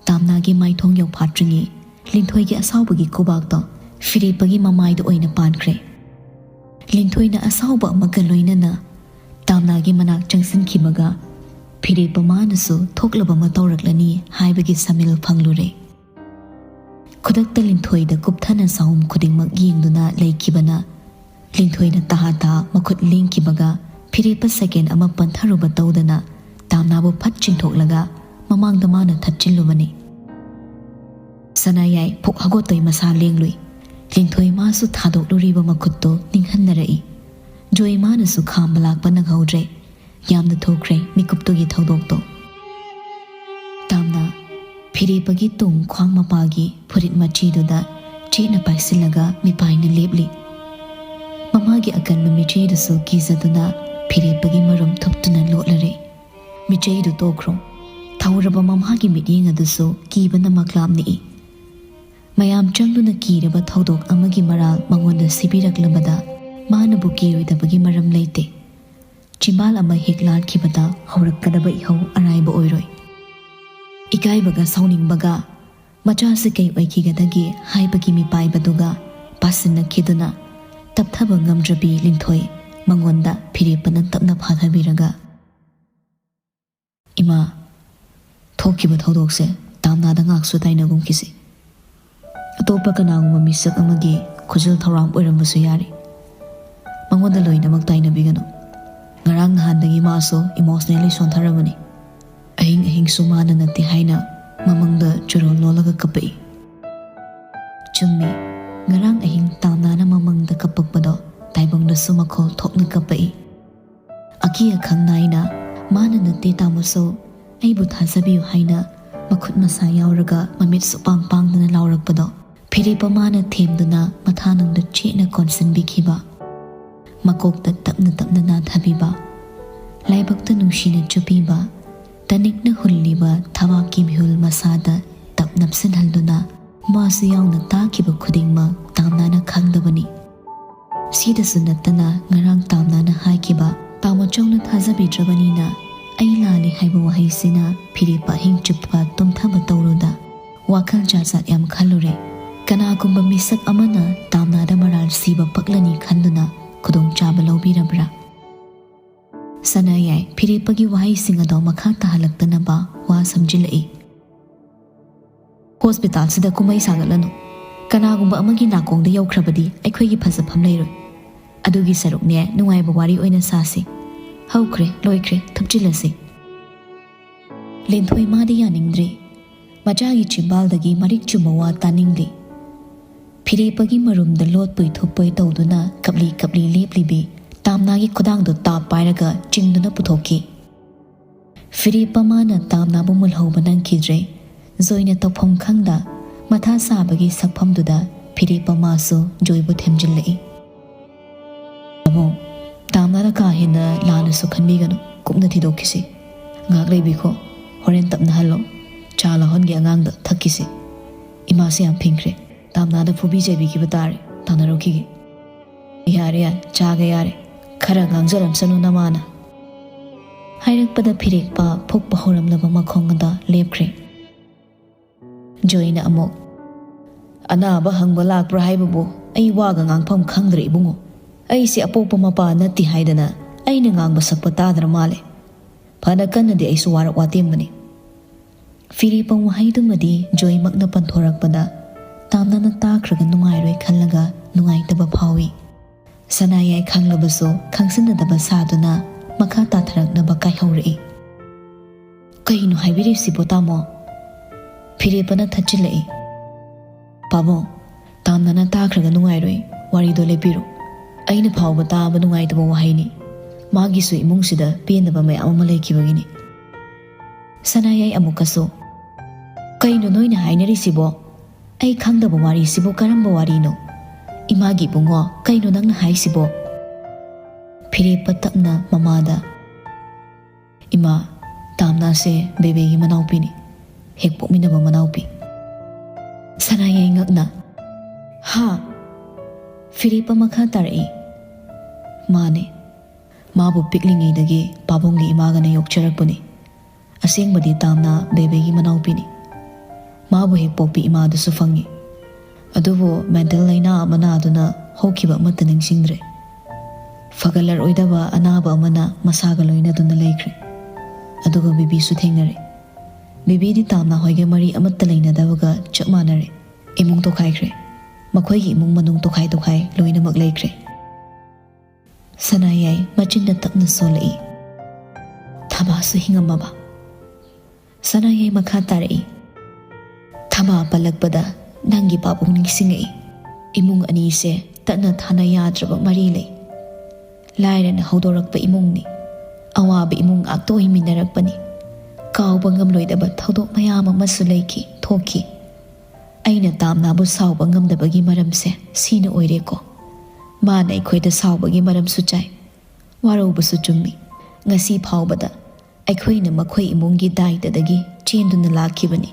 ꯇꯥꯝꯅꯥꯒꯤ ꯃꯥꯏꯊꯣꯡ ꯌꯧꯐꯥꯠꯇ꯭ꯔꯤꯉꯩ ꯂꯤꯟꯊꯣꯏꯒꯤ ꯑꯁꯥꯎꯕꯒꯤ ꯈꯨꯕꯥꯛꯇꯣ ꯐꯤꯔꯦꯞꯄꯒꯤ ꯃꯃꯥꯏꯗ ꯑꯣꯏꯅ ꯄꯥꯟꯈ꯭ꯔꯦ꯫ ꯂꯤꯟꯊꯣꯏꯅ ꯑꯁꯥꯎꯕ ꯑꯃꯒ ꯂꯣꯏꯅꯅ ꯇꯥꯝꯅꯥꯒꯤ ꯃꯅꯥꯛ ꯆꯪꯁꯤꯟꯈꯤꯕꯒ ꯐꯤꯔꯦꯞꯄ ꯃꯥꯅꯁꯨ ꯊꯣꯛꯂꯕ ꯑꯃ ꯇꯧꯔꯛꯂꯅꯤ ꯍꯥꯏꯕꯒꯤ ꯁꯃꯤꯜ ꯐꯪꯂꯨꯔꯦ꯫ ꯈꯨꯗꯛꯇ ꯂꯤꯟꯊꯣꯏꯗ ꯀꯨꯞꯊꯅ ꯁꯥꯎꯝ ꯈꯨꯗꯤꯡꯃꯛ ꯌꯦꯡꯗꯨꯅ ꯂꯩꯈꯤꯕꯅ ꯂꯤꯟꯊꯣꯏꯅ ꯇꯍꯥ ꯇꯍꯥ ꯃꯈꯨꯠ ꯂꯦꯡꯈꯤꯕꯒ ꯐꯤꯔꯦꯞꯄ ꯁꯦꯀꯦꯟ ꯑꯃ ꯄꯟꯊꯔꯨꯕ ꯇꯧꯗꯅ ꯇꯥꯝꯅꯥꯕꯨ ꯐꯠ ꯆꯤꯡꯊꯣꯛꯂꯒ ꯃꯃꯥꯡꯗ ꯃꯥꯅ ꯊꯠꯆꯤꯜꯂꯨꯕꯅꯤ꯫ ꯁꯅꯥꯌꯥꯏ ꯐꯨꯛ ꯍꯥꯒꯣꯠꯇꯣꯏ ꯃꯁꯥ ꯂꯦꯡꯂꯨꯏ꯫ ꯂꯤꯟꯊꯣꯏ ꯃꯥꯁꯨ ꯊꯥꯗꯣꯛꯂꯨꯔꯤꯕ ꯃꯈꯨꯠꯇꯣ ꯅꯤꯡꯍꯟꯅꯔꯛꯏ꯫ ꯖꯣꯏ ꯃꯥꯅꯁꯨ ꯈꯥꯝꯕ ꯂꯥꯛꯄ ꯅꯪꯍꯧꯗ꯭ꯔꯦ꯫ ꯌꯥꯝꯅ ꯊꯨꯈ꯭ꯔꯦ ꯃꯤꯀꯨꯞꯇꯨꯒꯤ ꯊꯧꯗꯣꯛꯇꯣ꯫ ꯇꯥꯝꯅ ꯐꯤꯔꯦꯞꯄꯒꯤ ꯇꯨꯡ ꯈ꯭ꯋꯥꯡ ꯃꯄꯥꯒꯤ ꯐꯨꯔꯤꯠ ꯃꯆꯤꯗꯨꯗ ꯆꯦꯠꯅ ꯄꯥꯏꯁꯤꯜꯂꯒ ꯃꯤꯄꯥꯏꯅ ꯂꯦꯞꯂꯤ꯫ ꯃꯃꯥꯒꯤ ꯑꯀꯟꯕ ꯃꯤꯠꯆꯦꯗꯨꯁꯨ ꯀꯤꯖꯗꯨꯅ ꯐꯤꯔꯦꯞꯄꯒꯤ ꯃꯔꯨꯝ ꯊꯨꯞꯇꯨꯅ ꯂꯣꯠꯂꯔꯦ꯫ ꯃꯤꯠꯆꯩꯗꯨ ꯇꯣꯛꯈ꯭ꯔꯣ꯫ ꯊꯧꯔꯕ ꯃꯃꯥꯒꯤ ꯃꯤꯠꯌꯦꯡ ꯑꯗꯨꯁꯨ ꯀꯤꯕꯅ ꯃꯛꯂꯥꯞ ꯅꯤꯛꯏ꯫ ꯃꯌꯥꯝ ꯆꯪꯗꯨꯅ ꯀꯤꯔꯕ ꯊꯧꯗꯣꯛ ꯑꯃꯒꯤ ꯃꯔꯥꯜ ꯃꯉꯣꯟꯗ ꯁꯤꯕꯤꯔꯛꯂꯕꯗ ꯃꯥꯅꯕꯨ ꯀꯤꯔꯣꯏꯗꯕꯒꯤ ꯃꯔꯝ ꯂꯩꯇꯦ꯫ ꯆꯤꯝꯕꯥꯜ ꯑꯃ ꯍꯦꯛ ꯂꯥꯟꯈꯤꯕꯗ ꯍꯧꯔꯛꯀꯗꯕ ꯏꯍꯧ ꯑꯔꯥꯏꯕ ꯑꯣꯏꯔꯣꯏ꯫ ꯏꯀꯥꯏꯕꯒ ꯁꯥꯎꯅꯤꯡꯕꯒ ꯃꯆꯥꯁꯤ ꯀꯩ ꯑꯣꯏꯈꯤꯒꯗꯒꯦ ꯍꯥꯏꯕꯒꯤ ꯃꯤꯄꯥꯏꯕꯗꯨꯒ ꯄꯥꯁꯤꯟꯅꯈꯤꯗꯨꯅ ꯇꯞꯊꯕ ꯉꯝꯗ꯭ꯔꯕꯤ ꯂꯤꯟꯊꯣꯏ ꯃꯉꯣꯟꯗ ꯐꯤꯔꯦꯞꯄꯅ ꯇꯞꯅ ꯐꯥꯊꯕꯤꯔꯒ, "ꯏꯃꯥ, ꯊꯣꯛꯈꯤꯕ ꯊꯧꯗꯣꯛꯁꯦ ꯇꯥꯝꯅꯥꯗ ꯉꯥꯛꯁꯨ ꯇꯥꯏꯅꯒꯨꯝꯈꯤꯁꯤ꯫ ꯑꯇꯣꯞꯄ ꯀꯅꯥꯒꯨꯝꯕ ꯃꯤꯁꯛ ꯑꯃꯒꯤ ꯈꯨꯖꯤꯜ ꯊꯧꯔꯥꯡ ꯑꯣꯏꯔꯝꯕꯁꯨ ꯌꯥꯔꯤ꯫ ꯃꯉꯣꯟꯗ ꯂꯣꯏꯅꯃꯛ ꯇꯥꯏꯅꯕꯤꯒꯅꯨ꯫ ꯉꯔꯥꯡ ꯅꯍꯥꯟꯗꯒꯤ ꯃꯥꯁꯨ ꯏꯃꯣꯁꯅꯦꯜꯂꯤ ꯁꯣꯟꯊꯔꯕꯅꯤ꯫ ꯑꯍꯤꯡ ꯑꯍꯤꯡꯁꯨ ꯃꯥꯅ ꯅꯠꯇꯦ ꯍꯥꯏꯅ ꯃꯃꯪꯗ ꯆꯨꯔꯣꯜ ꯂꯣꯜꯂꯒ ꯀꯞꯄꯛꯏ꯫" ꯆꯨꯝꯃꯤ, ꯉꯔꯥꯡ ꯑꯍꯤꯡ ꯇꯥꯝꯅꯥꯅ ꯃꯃꯪꯗ ꯀꯞꯄꯛꯄꯗꯣ ꯇꯥꯏꯕꯪꯗꯁꯨ ꯃꯈꯣꯜ ꯊꯣꯛꯅ ꯀꯞꯄꯛꯏ꯫ ꯑꯀꯤ ꯑꯈꯪ ꯅꯥꯏꯅ ꯃꯥꯅ ꯅꯠꯇꯦ ꯇꯥꯃꯣꯁꯨ, ꯑꯩꯕꯨ ꯊꯥꯖꯕꯤꯌꯨ ꯍꯥꯏꯅ ꯃꯈꯨꯠ ꯃꯁꯥ ꯌꯥꯎꯔꯒ ꯃꯃꯤꯠ ꯁꯨꯄꯥꯡ ꯄꯥꯡꯗꯅ ꯂꯥꯎꯔꯛꯄꯗꯣ ꯐꯤꯔꯦꯞꯄ ꯃꯥꯅ ꯊꯦꯝꯗꯨꯅ ꯃꯊꯥꯅꯨꯡꯗ ꯆꯦꯠꯅ ꯀꯣꯟꯁꯤꯟꯕꯤꯈꯤꯕ꯫ ꯃꯀꯣꯛꯇ ꯇꯞꯅ ꯇꯞꯅ ꯅꯥꯟꯊꯕꯤꯕ꯫ ꯂꯥꯏꯕꯛꯇ ꯅꯨꯡꯁꯤꯅ ꯆꯨꯞꯄꯤꯕ, ꯇꯅꯤꯛꯅ ꯍꯨꯜꯂꯤꯕ ꯊꯕꯥꯛꯀꯤ ꯃꯤꯍꯨꯜ ꯃꯁꯥꯗ ꯇꯞ ꯅꯞꯁꯤꯟꯍꯜꯗꯨꯅ ꯃꯥꯁꯨ ꯌꯥꯎꯅ ꯇꯥꯈꯤꯕ ꯈꯨꯗꯤꯡꯃꯛ ꯇꯥꯝꯅꯥꯅ ꯈꯪꯗꯕꯅꯤ꯫ ꯁꯤꯗꯁꯨ ꯅꯠꯇꯅ ꯉꯔꯥꯡ ꯇꯥꯝꯅꯥꯅ ꯍꯥꯏꯈꯤꯕ "ꯇꯥꯃꯣ ꯆꯧꯅ ꯊꯥꯖꯕꯤꯗ꯭ꯔꯕꯅꯤꯅ ꯑꯩ ꯂꯥꯜꯂꯤ" ꯍꯥꯏꯕ ꯋꯥꯍꯩꯁꯤꯅ ꯐꯤꯔꯦꯞꯄ ꯑꯍꯤꯡ ꯆꯨꯞꯄ ꯇꯨꯝꯊꯕ ꯇꯧꯔꯨꯗ ꯋꯥꯈꯜ ꯖꯥꯠ ꯖꯥꯠ ꯌꯥꯝ ꯈꯜꯂꯨꯔꯦ꯫ ꯀꯅꯥꯒꯨꯝꯕ ꯃꯤꯁꯛ ꯑꯃꯅ ꯇꯥꯝꯅꯥꯗ ꯃꯔꯥꯜ ꯁꯤꯕ ꯄꯛꯂꯅꯤ ꯈꯟꯗꯨꯅ ꯈꯨꯗꯣꯡꯆꯥꯕ ꯂꯧꯕꯤꯔꯕ꯭ꯔꯥ? ꯁꯅꯥꯌꯥꯏ ꯐꯤꯔꯦꯞꯄꯒꯤ ꯋꯥꯍꯩꯁꯤꯡ ꯑꯗꯣ ꯃꯈꯥ ꯇꯥꯍꯜꯂꯛꯇꯅꯕ ꯋꯥ ꯁꯝꯖꯤꯜꯂꯛꯏ꯫ ꯍꯣꯁꯄꯤꯇꯥꯜꯁꯤꯗ ꯀꯨꯝꯍꯩ ꯁꯥꯒꯠꯂꯅꯨ꯫ ꯀꯅꯥꯒꯨꯝꯕ ꯑꯃꯒꯤ ꯅꯥꯀꯣꯡꯗ ꯌꯧꯈ꯭ꯔꯕꯗꯤ ꯑꯩꯈꯣꯏꯒꯤ ꯐꯖꯐꯝ ꯂꯩꯔꯣꯏ꯫ ꯑꯗꯨꯒꯤ ꯁꯔꯨꯛꯅꯦ ꯅꯨꯡꯉꯥꯏꯕ ꯋꯥꯔꯤ ꯑꯣꯏꯅ ꯁꯥꯁꯤ꯫ ꯍꯧꯈ꯭ꯔꯦ, ꯂꯣꯏꯈ꯭ꯔꯦ, ꯊꯨꯞꯆꯤꯜꯂꯁꯤ꯫ ꯂꯤꯟꯊꯣꯏ ꯃꯥꯗꯤ ꯌꯥꯅꯤꯡꯗ꯭ꯔꯦ꯫ ꯃꯆꯥꯒꯤ ꯆꯤꯝꯕꯥꯜꯗꯒꯤ ꯃꯔꯤꯛ ꯆꯨꯝꯕ ꯋꯥ ꯇꯥꯅꯤꯡꯂꯤ꯫ ꯐꯤꯔꯦꯞꯄꯒꯤ ꯃꯔꯨꯝꯗ ꯂꯣꯠꯄꯣꯏ ꯊꯣꯛꯄꯣꯏ ꯇꯧꯗꯨꯅ ꯀꯞꯂꯤ ꯀꯞꯂꯤ ꯂꯦꯞꯂꯤꯕꯤ ꯇꯥꯝꯅꯥꯒꯤ ꯈꯨꯗꯥꯡꯗꯨ ꯇꯥꯞ ꯄꯥꯏꯔꯒ ꯆꯤꯡꯗꯨꯅ ꯄꯨꯊꯣꯛꯈꯤ꯫ ꯐꯤꯔꯦꯞꯄ ꯃꯥꯅ ꯇꯥꯝꯅꯥꯕꯨ ꯃꯨꯜꯍꯧꯕ ꯅꯪꯈꯤꯗ꯭ꯔꯦ꯫ ꯖꯣꯏꯅ ꯇꯧꯐꯝ ꯈꯪꯗ ꯃꯊꯥ ꯁꯥꯕꯒꯤ ꯁꯛꯐꯝꯗꯨꯗ ꯐꯤꯔꯦꯞꯄ ꯃꯥꯁꯨ ꯖꯣꯏꯕꯨ ꯊꯦꯝꯖꯤꯜꯂꯛꯏ꯫ "ꯇꯥꯃꯣ, ꯇꯥꯝꯅꯥꯅ ꯀꯥ ꯍꯦꯟꯅ ꯂꯥꯟꯅꯁꯨ ꯈꯟꯕꯤꯒꯅꯨ, ꯀꯨꯞꯅ ꯊꯤꯗꯣꯛꯈꯤꯁꯤ꯫ ꯉꯥꯏꯍꯥꯛ ꯂꯩꯕꯤꯈꯣ, ꯍꯣꯔꯦꯟ ꯇꯞꯅ ꯍꯜꯂꯣ꯫ ꯆꯥ ꯂꯧꯍꯟꯒꯦ ꯑꯉꯥꯡꯗ, ꯊꯛꯈꯤꯁꯤ꯫ ꯏꯃꯥꯁꯦ ꯌꯥꯝ ꯐꯤꯡꯈ꯭ꯔꯦ, ꯇꯥꯝꯅꯥꯗ ꯐꯨꯕꯤ ꯆꯩꯕꯤꯈꯤꯕ ꯇꯥꯔꯦ, ꯇꯥꯟꯅꯔꯨꯈꯤꯒꯦ꯫" "ꯌꯥꯔꯦ ꯌꯥꯔꯦ, ꯆꯥꯒꯦ ꯌꯥꯔꯦ, ꯈꯔ ꯉꯥꯡꯖꯔꯝꯁꯅꯨ ꯅꯃꯥꯅ꯫" ꯍꯥꯏꯔꯛꯄꯗ ꯐꯤꯔꯦꯞꯄ ꯐꯨꯛꯄ ꯍꯧꯔꯝꯂꯕ ꯃꯈꯣꯡ ꯑꯗꯨ ꯂꯦꯞꯈ꯭ꯔꯦ꯫ ꯖꯣꯏꯅ ꯑꯃꯨꯛ, "ꯑꯅꯥꯕ ꯍꯪꯕ ꯂꯥꯛꯄ꯭ꯔꯥ ꯍꯥꯏꯕꯕꯨ ꯑꯩ ꯋꯥꯒ ꯉꯥꯡꯐꯝ ꯈꯪꯗ꯭ꯔꯦ ꯏꯕꯨꯡꯉꯣ꯫ ꯑꯩꯁꯦ ꯑꯄꯣꯛꯄ ꯃꯄꯥ ꯅꯠꯇꯦ ꯍꯥꯏꯗꯅ ꯑꯩꯅ ꯉꯥꯡꯕ ꯁꯛꯄ ꯇꯥꯗ꯭ꯔ ꯃꯥꯜꯂꯦ꯫ ꯐꯅ ꯀꯟꯅꯗꯤ ꯑꯩꯁꯨ ꯋꯥꯔꯛ ꯋꯥꯇꯦꯝꯕꯅꯤ꯫" ꯐꯤꯔꯦꯞꯄ ꯋꯥꯍꯩꯗꯨꯃꯗꯤ ꯖꯣꯏꯃꯛꯅ ꯄꯟꯊꯣꯔꯛꯄꯗ ꯇꯥꯝꯅꯥꯅ ꯇꯥꯈ꯭ꯔꯒ ꯅꯨꯡꯉꯥꯏꯔꯣꯏ ꯈꯜꯂꯒ ꯅꯨꯡꯉꯥꯏꯇꯕ ꯐꯥꯎꯏ꯫ ꯁꯅꯥꯌꯥꯏ ꯈꯪꯂꯕꯁꯨ ꯈꯪꯁꯤꯟꯅꯗꯕ ꯁꯥꯗꯨꯅ ꯃꯈꯥ ꯇꯥꯊꯔꯛꯅꯕ ꯀꯥꯏꯍꯧꯔꯛꯏ꯫ "ꯀꯩꯅꯣ ꯍꯥꯏꯕꯤꯔꯤꯁꯤꯕꯣ ꯇꯥꯃꯣ?" ꯐꯤꯔꯦꯞꯄꯅ ꯊꯠꯆꯤꯜꯂꯛꯏ꯫ "ꯄꯥꯕꯨꯡ, ꯇꯥꯝꯅꯥꯅ ꯇꯥꯈ꯭ꯔꯒ ꯅꯨꯡꯉꯥꯏꯔꯣꯏ, ꯋꯥꯔꯤꯗꯣ ꯂꯦꯞꯄꯤꯔꯣ꯫ ꯑꯩꯅ ꯐꯥꯎꯕ ꯇꯥꯕ ꯅꯨꯡꯉꯥꯏꯇꯕ ꯋꯥꯍꯩꯅꯤ꯫ ꯃꯥꯒꯤꯁꯨ ꯏꯃꯨꯡꯁꯤꯗ ꯄꯦꯟꯗꯕ ꯃꯌꯥꯝ ꯑꯃ ꯂꯩꯈꯤꯕꯒꯤꯅꯤ꯫" ꯁꯅꯥꯌꯥꯏ ꯑꯃꯨꯛꯀꯁꯨ, "ꯀꯩꯅꯣ ꯅꯣꯏꯅ ꯍꯥꯏꯅꯔꯤꯁꯤꯕꯣ? ꯑꯩ ꯈꯪꯗꯕ ꯋꯥꯔꯤꯁꯤꯕꯨ ꯀꯔꯝꯕ ꯋꯥꯔꯤꯅꯣ? ꯏꯃꯥꯒꯤ ꯏꯕꯨꯡꯉꯣ, ꯀꯩꯅꯣ ꯅꯪꯅ ꯍꯥꯏꯁꯤꯕꯣ?" ꯐꯤꯔꯦꯞꯄ ꯇꯞꯅ ꯃꯃꯥꯗ, ꯃꯥꯁꯦ ꯕꯦꯕꯦꯒꯤ ꯃꯅꯥꯎꯄꯤꯅꯤ, ꯍꯦꯛ ꯄꯣꯛꯃꯤꯟꯅꯕ ꯃꯅꯥꯎꯄꯤ꯫ ꯁꯅꯥꯌꯥꯏ ꯉꯛꯅ, "ꯍꯥ?" ꯐꯤꯔꯦꯞꯄ ꯃꯈꯥ ꯇꯥꯔꯛꯏ, "ꯃꯥꯅꯦ, ꯃꯥꯕꯨ ꯄꯤꯛꯂꯤꯉꯩꯗꯒꯤ ꯄꯥꯕꯨꯡꯒꯤ ꯏꯃꯥꯒꯅ ꯌꯣꯛꯆꯔꯛꯄꯅꯤ꯫ ꯑꯁꯦꯡꯕꯗꯤ ꯇꯥꯝꯅ ꯕꯦꯕꯦꯒꯤ ꯃꯅꯥꯎꯄꯤꯅꯤ꯫ ꯃꯥꯕꯨ ꯍꯦꯛ ꯄꯣꯛꯄꯤ ꯏꯃꯥꯗꯨꯁꯨ ꯐꯪꯉꯤ꯫ ꯑꯗꯨꯕꯨ ꯃꯦꯟꯇꯦꯜ ꯂꯥꯏꯅꯥ ꯑꯃ ꯅꯥꯗꯨꯅ ꯍꯧꯈꯤꯕ ꯑꯃꯠꯇ ꯅꯤꯡꯁꯤꯡꯗ꯭ꯔꯦ꯫ ꯐꯒꯠꯂꯔꯣꯏꯗꯕ ꯑꯅꯥꯕ ꯑꯃꯅ ꯃꯁꯥꯒ ꯂꯣꯏꯅꯗꯨꯅ ꯂꯩꯈ꯭ꯔꯦ꯫ ꯑꯗꯨꯒ ꯕꯤꯕꯤꯁꯨ ꯊꯦꯡꯅꯔꯦ꯫ ꯕꯤꯕꯤꯗꯤ ꯇꯥꯝꯅ ꯍꯣꯏꯒ ꯃꯔꯤ ꯑꯃꯠꯇ ꯂꯩꯅꯗꯕꯒ ꯆꯞ ꯃꯥꯟꯅꯔꯦ꯫ ꯏꯃꯨꯡ ꯇꯣꯈꯥꯏꯈ꯭ꯔꯦ꯫ ꯃꯈꯣꯏꯒꯤ ꯏꯃꯨꯡ ꯃꯅꯨꯡ ꯇꯣꯈꯥꯏ ꯇꯣꯈꯥꯏ ꯂꯣꯏꯅꯃꯛ ꯂꯩꯈ꯭ꯔꯦ꯫" ꯁꯅꯥꯌꯥꯏ ꯃꯆꯤꯟꯗ ꯇꯞꯅ ꯁꯣꯜꯂꯛꯏ, "ꯊꯕꯥꯁꯨ ꯍꯤꯡꯉꯝꯃꯕ?" ꯁꯅꯥꯌꯥꯏ ꯃꯈꯥ ꯇꯥꯔꯛꯏ, "ꯊꯕꯥ ꯄꯜꯂꯛꯄꯗ ꯅꯪꯒꯤ ꯄꯥꯕꯨꯡ ꯅꯤꯡꯁꯤꯡꯉꯛꯏ꯫ ꯏꯃꯨꯡ ꯑꯅꯤꯁꯦ ꯇꯠꯅ ꯊꯥꯅ ꯌꯥꯗ꯭ꯔꯕ ꯃꯔꯤ ꯂꯩ꯫ ꯂꯥꯏꯔꯅ ꯍꯧꯗꯣꯔꯛꯄ ꯏꯃꯨꯡꯅꯤ꯫ ꯑꯋꯥꯕ ꯏꯃꯨꯡ ꯉꯥꯛꯇ ꯑꯣꯏꯃꯤꯟꯅꯔꯛꯄꯅꯤ꯫ ꯀꯥꯎꯕ ꯉꯝꯂꯣꯏꯗꯕ ꯊꯧꯗꯣꯛ ꯃꯌꯥꯝ ꯑꯃꯁꯨ ꯂꯩꯈꯤ, ꯊꯣꯛꯈꯤ꯫ ꯑꯩꯅ ꯇꯥꯝꯅꯥꯕꯨ ꯁꯥꯎꯕ ꯉꯝꯗꯕꯒꯤ ꯃꯔꯝꯁꯦ ꯁꯤꯅ ꯑꯣꯏꯔꯦꯀꯣ꯫ ꯃꯥꯅ ꯑꯩꯈꯣꯏꯗ ꯁꯥꯎꯕꯒꯤ ꯃꯔꯝꯁꯨ ꯆꯥꯏ꯫ ꯋꯥꯔꯧꯕꯁꯨ ꯆꯨꯝꯃꯤ꯫ ꯉꯁꯤ ꯐꯥꯎꯕꯗ ꯑꯩꯈꯣꯏꯅ ꯃꯈꯣꯏ ꯏꯃꯨꯡꯒꯤ ꯗꯥꯏꯇꯗꯒꯤ ꯆꯦꯟꯗꯨꯅ ꯂꯥꯛꯈꯤꯕꯅꯤ꯫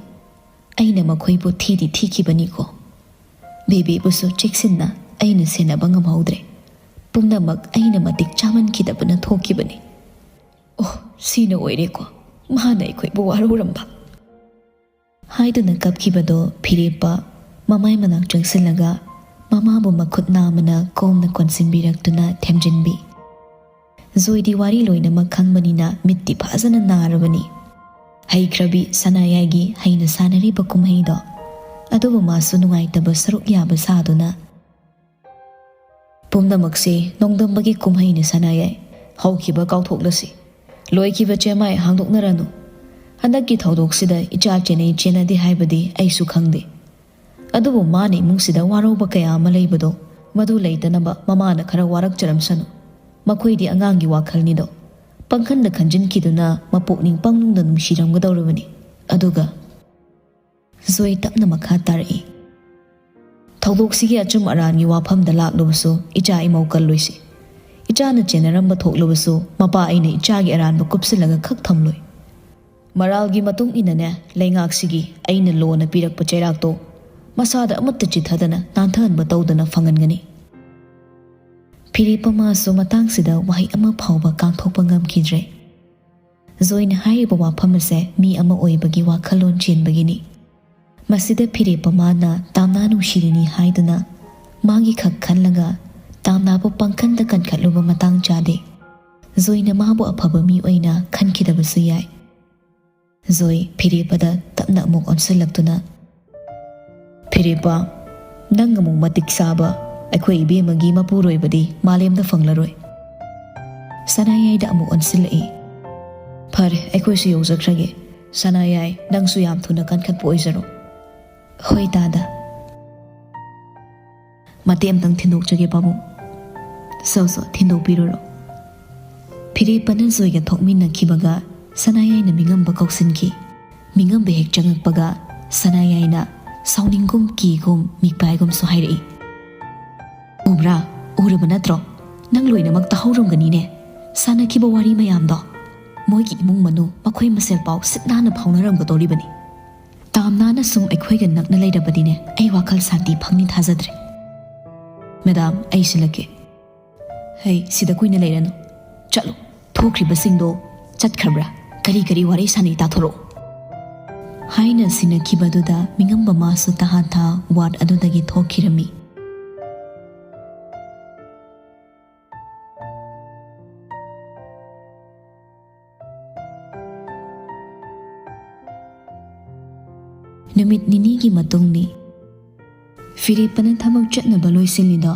ꯑꯩꯅ ꯃꯈꯣꯏꯕꯨ ꯊꯤꯗꯤ ꯊꯤꯈꯤꯕꯅꯤꯀꯣ꯫ ꯕꯦꯕꯤꯕꯨꯁꯨ ꯆꯦꯛꯁꯤꯟꯅ ꯑꯩꯅ ꯁꯦꯟꯅꯕ ꯉꯝꯍꯧꯗ꯭ꯔꯦ꯫ ꯄꯨꯝꯅꯃꯛ ꯑꯩꯅ ꯃꯇꯤꯛ ꯆꯥꯃꯟꯈꯤꯗꯕꯅ ꯊꯣꯛꯈꯤꯕꯅꯤ꯫ ꯑꯣ, ꯁꯤꯅ ꯑꯣꯏꯔꯦꯀꯣ꯫ ꯃꯥꯅ ꯑꯩꯈꯣꯏꯕꯨ ꯋꯥꯔꯧꯔꯝꯕ꯫" ꯍꯥꯏꯗꯨꯅ ꯀꯞꯈꯤꯕꯗꯣ ꯐꯤꯔꯦꯞꯄ ꯃꯃꯥꯏ ꯃꯅꯥꯛ ꯆꯪꯁꯤꯜꯂꯒ ꯃꯃꯥꯕꯨ ꯃꯈꯨꯠ ꯅꯥꯝꯃꯅ ꯀꯣꯝꯅ ꯀꯣꯟꯁꯤꯟꯕꯤꯔꯛꯇꯨꯅ ꯊꯦꯝꯖꯤꯟꯕꯤ꯫ ꯖꯣꯏꯗꯤ ꯋꯥꯔꯤ ꯂꯣꯏꯅꯃꯛ ꯈꯪꯕꯅꯤꯅ ꯃꯤꯠꯇꯤ ꯐꯖꯅ ꯅꯥꯔꯕꯅꯤ꯫ ꯍꯩꯈ꯭ꯔꯕꯤ ꯁꯅꯥꯌꯥꯏꯒꯤ ꯍꯩꯅ ꯁꯥꯟꯅꯔꯤꯕ ꯀꯨꯝꯍꯩꯗꯣ ꯑꯗꯨꯕꯨ ꯃꯥꯁꯨ ꯅꯨꯡꯉꯥꯏꯇꯕ ꯁꯔꯨꯛ ꯌꯥꯕ ꯁꯥꯗꯨꯅ, "ꯄꯨꯝꯅꯃꯛꯁꯤ ꯅꯣꯡꯗꯝꯕꯒꯤ ꯀꯨꯝꯍꯩꯅꯤ ꯁꯅꯥꯌꯥꯏ꯫ ꯍꯧꯈꯤꯕ ꯀꯥꯎꯊꯣꯛꯂꯁꯤ꯫ ꯂꯣꯏꯈꯤꯕ ꯆꯦꯃꯥꯏ ꯍꯥꯡꯗꯣꯛꯅꯔꯅꯨ꯫ ꯍꯟꯗꯛꯀꯤ ꯊꯧꯗꯣꯛꯁꯤꯗ ꯏꯆꯥ ꯆꯦꯟꯅꯩ ꯆꯦꯟꯅꯗꯦ ꯍꯥꯏꯕꯗꯤ ꯑꯩꯁꯨ ꯈꯪꯗꯦ꯫ ꯑꯗꯨꯕꯨ ꯃꯥꯅ ꯏꯃꯨꯡꯁꯤꯗ ꯋꯥꯔꯧꯕ ꯀꯌꯥ ꯑꯃ ꯂꯩꯕꯗꯣ, ꯃꯗꯨ ꯂꯩꯇꯅꯕ ꯃꯃꯥꯅ ꯈꯔ ꯋꯥꯔꯛꯆꯔꯝꯁꯅꯨ꯫ ꯃꯈꯣꯏꯗꯤ ꯑꯉꯥꯡꯒꯤ ꯋꯥꯈꯜꯅꯤꯗꯣ꯫ ꯄꯪꯈꯟꯗ ꯈꯟꯖꯤꯟꯈꯤꯗꯨꯅ ꯃꯄꯨꯛꯅꯤꯡ ꯄꯪꯅꯨꯡꯗ ꯅꯨꯡꯁꯤꯔꯝꯒꯗꯧꯔꯕꯅꯤ꯫" ꯑꯗꯨꯒ ꯖꯣꯏ ꯇꯞꯅ ꯃꯈꯥ ꯇꯥꯔꯛꯏ, "ꯊꯧꯗꯣꯛꯁꯤꯒꯤ ꯑꯆꯨꯝ ꯑꯔꯥꯟꯒꯤ ꯋꯥꯐꯝꯗ ꯂꯥꯛꯂꯨꯕꯁꯨ ꯏꯆꯥ ꯏꯃꯧ ꯀꯜꯂꯣꯏꯁꯤ꯫ ꯏꯆꯥꯅ ꯆꯦꯟꯅꯔꯝꯕ ꯊꯣꯛꯂꯕꯁꯨ ꯃꯄꯥ ꯑꯩꯅ ꯏꯆꯥꯒꯤ ꯑꯔꯥꯟꯕ ꯀꯨꯞꯁꯤꯜꯂꯒ ꯈꯛ ꯊꯝꯂꯣꯏ꯫ ꯃꯔꯥꯜꯒꯤ ꯃꯇꯨꯡ ꯏꯟꯅꯅꯦ, ꯂꯩꯉꯥꯛꯁꯤꯒꯤ ꯑꯩꯅ ꯂꯣꯅ ꯄꯤꯔꯛꯄ ꯆꯩꯔꯥꯛꯇꯣ ꯃꯁꯥꯗ ꯑꯃꯠꯇ ꯆꯤꯠꯊꯗꯅ ꯅꯥꯟꯊꯍꯟꯕ ꯇꯧꯗꯅ ꯐꯪꯍꯟꯒꯅꯤ꯫ ꯐꯤꯔꯦꯞꯄ ꯃꯥꯁꯨ ꯃꯇꯥꯡꯁꯤꯗ ꯋꯥꯍꯩ ꯑꯃ ꯐꯥꯎꯕ ꯀꯥꯡꯊꯣꯛꯄ ꯉꯝꯈꯤꯗ꯭ꯔꯦ꯫ ꯖꯣꯏꯅ ꯍꯥꯏꯔꯤꯕ ꯋꯥꯐꯝ ꯑꯁꯦ ꯃꯤ ꯑꯃ ꯑꯣꯏꯕꯒꯤ ꯋꯥꯈꯜꯂꯣꯟ ꯆꯦꯟꯕꯒꯤꯅꯤ꯫ ꯃꯁꯤꯗ ꯐꯤꯔꯦꯞꯄ ꯃꯥꯅ ꯇꯥꯝꯅꯥ ꯅꯨꯡꯁꯤꯔꯤꯅꯤ ꯍꯥꯏꯗꯨꯅ ꯃꯥꯒꯤ ꯈꯛ ꯈꯜꯂꯒ ꯇꯥꯝꯅꯥꯕꯨ ꯄꯥꯡꯈꯟꯗ ꯀꯟꯈꯠꯂꯨꯕ ꯃꯇꯥꯡ ꯆꯥꯗꯦ꯫ ꯖꯣꯏꯅ ꯃꯥꯕꯨ ꯑꯐꯕ ꯃꯤ ꯑꯣꯏꯅ ꯈꯟꯈꯤꯗꯕꯁꯨ ꯌꯥꯏ꯫ ꯖꯣꯏ ꯐꯤꯔꯦꯞꯄꯗ ꯇꯞꯅ ꯑꯃꯨꯛ ꯑꯣꯟꯁꯤꯜꯂꯛꯇꯨꯅ, "ꯐꯤꯔꯦꯞꯄ, ꯅꯪ ꯑꯃꯨꯛ ꯃꯇꯤꯛ ꯆꯥꯕ ꯑꯩꯈꯣꯏ ꯏꯕꯦꯝꯃꯒꯤ ꯃꯄꯨꯔꯣꯏꯕꯗꯤ ꯃꯥꯂꯦꯝꯗ ꯐꯪꯂꯔꯣꯏ꯫" ꯁꯅꯥꯌꯥꯏꯗ ꯑꯃꯨꯛ ꯑꯣꯟꯁꯤꯜꯂꯛꯏ꯫ "ꯐꯔꯦ, ꯑꯩꯈꯣꯏꯁꯨ ꯌꯧꯖꯈ꯭ꯔꯒꯦ꯫ ꯁꯅꯥꯌꯥꯏ, ꯅꯪꯁꯨ ꯌꯥꯝ ꯊꯨꯅ ꯀꯟꯈꯠꯄ ꯑꯣꯏꯖꯔꯣ꯫" "ꯍꯣꯏ ꯗꯥꯗꯥ꯫" "ꯃꯇꯦꯛ ꯑꯃꯇꯪ ꯊꯤꯟꯗꯣꯛꯆꯒꯦ ꯄꯥꯕꯨꯡ꯫" "ꯁꯣ ꯁꯣ, ꯊꯤꯟꯗꯣꯛꯄꯤꯔꯨꯔꯣ꯫" ꯐꯤꯔꯦꯞꯄꯅ ꯖꯣꯏꯒ ꯊꯣꯛꯃꯤꯟꯅꯈꯤꯕꯒ ꯁꯅꯥꯌꯥꯏꯅ ꯃꯤꯉꯝꯕ ꯀꯧꯁꯤꯟꯈꯤ꯫ ꯃꯤꯉꯝꯕ ꯍꯦꯛ ꯆꯪꯉꯛꯄꯒ ꯁꯅꯥꯌꯥꯏꯅ ꯁꯥꯎꯅꯤꯡꯒꯨꯝ ꯀꯤꯒꯨꯝ ꯃꯤꯄꯥꯏꯒꯨꯝꯁꯨ ꯍꯥꯏꯔꯛꯏ꯫ "ꯎꯕ꯭ꯔꯥ? ꯎꯔꯕ ꯅꯠꯇ꯭ꯔꯣ? ꯅꯪ ꯂꯣꯏꯅꯃꯛ ꯇꯥꯍꯧꯔꯝꯒꯅꯤꯅꯦ꯫ ꯁꯥꯟꯅꯈꯤꯕ ꯋꯥꯔꯤ ꯃꯌꯥꯝꯗꯣ꯫ ꯃꯣꯏꯒꯤ ꯏꯃꯨꯡ ꯃꯅꯨꯡ, ꯃꯈꯣꯏ ꯃꯁꯦꯜ ꯄꯥꯎ ꯁꯤꯠ ꯅꯥꯟꯅ ꯐꯥꯎꯅꯔꯝꯒꯗꯧꯔꯤꯕꯅꯤ꯫ ꯇꯥꯝꯅꯥꯅ ꯁꯨꯝ ꯑꯩꯈꯣꯏꯒ ꯅꯛꯅ ꯂꯩꯔꯕꯗꯤꯅꯦ, ꯑꯩ ꯋꯥꯈꯜ ꯁꯥꯟꯇꯤ ꯐꯪꯅꯤ ꯊꯥꯖꯗ꯭ꯔꯦ꯫ ꯃꯦꯗꯥꯝ, ꯑꯩ ꯁꯤꯜꯂꯛꯀꯦ꯫" "ꯍꯩ, ꯁꯤꯗ ꯀꯨꯏꯅ ꯂꯩꯔꯅꯨ꯫ ꯆꯠꯂꯨ꯫ ꯊꯣꯛꯈ꯭ꯔꯤꯕꯁꯤꯡꯗꯣ ꯆꯠꯈ꯭ꯔꯕ꯭ꯔꯥ? ꯀꯔꯤ ꯀꯔꯤ ꯋꯥꯔꯤ ꯁꯥꯅꯩ ꯇꯥꯊꯣꯔꯛꯎ꯫" ꯍꯥꯏꯅ ꯁꯤꯟꯅꯈꯤꯕꯗꯨꯗ ꯃꯤꯉꯝꯕ ꯃꯥꯁꯨ ꯇꯍꯥ ꯊꯥ ꯋꯥꯔꯗ ꯑꯗꯨꯗꯒꯤ ꯊꯣꯛꯈꯤꯔꯝꯃꯤ꯫ ꯅꯨꯃꯤꯠ ꯅꯤꯅꯤꯒꯤ ꯃꯇꯨꯡꯅꯤ꯫ ꯐꯤꯔꯦꯞꯄꯅ ꯊꯕꯛ ꯆꯠꯅꯕ ꯂꯣꯏꯁꯤꯜꯂꯤꯗꯣ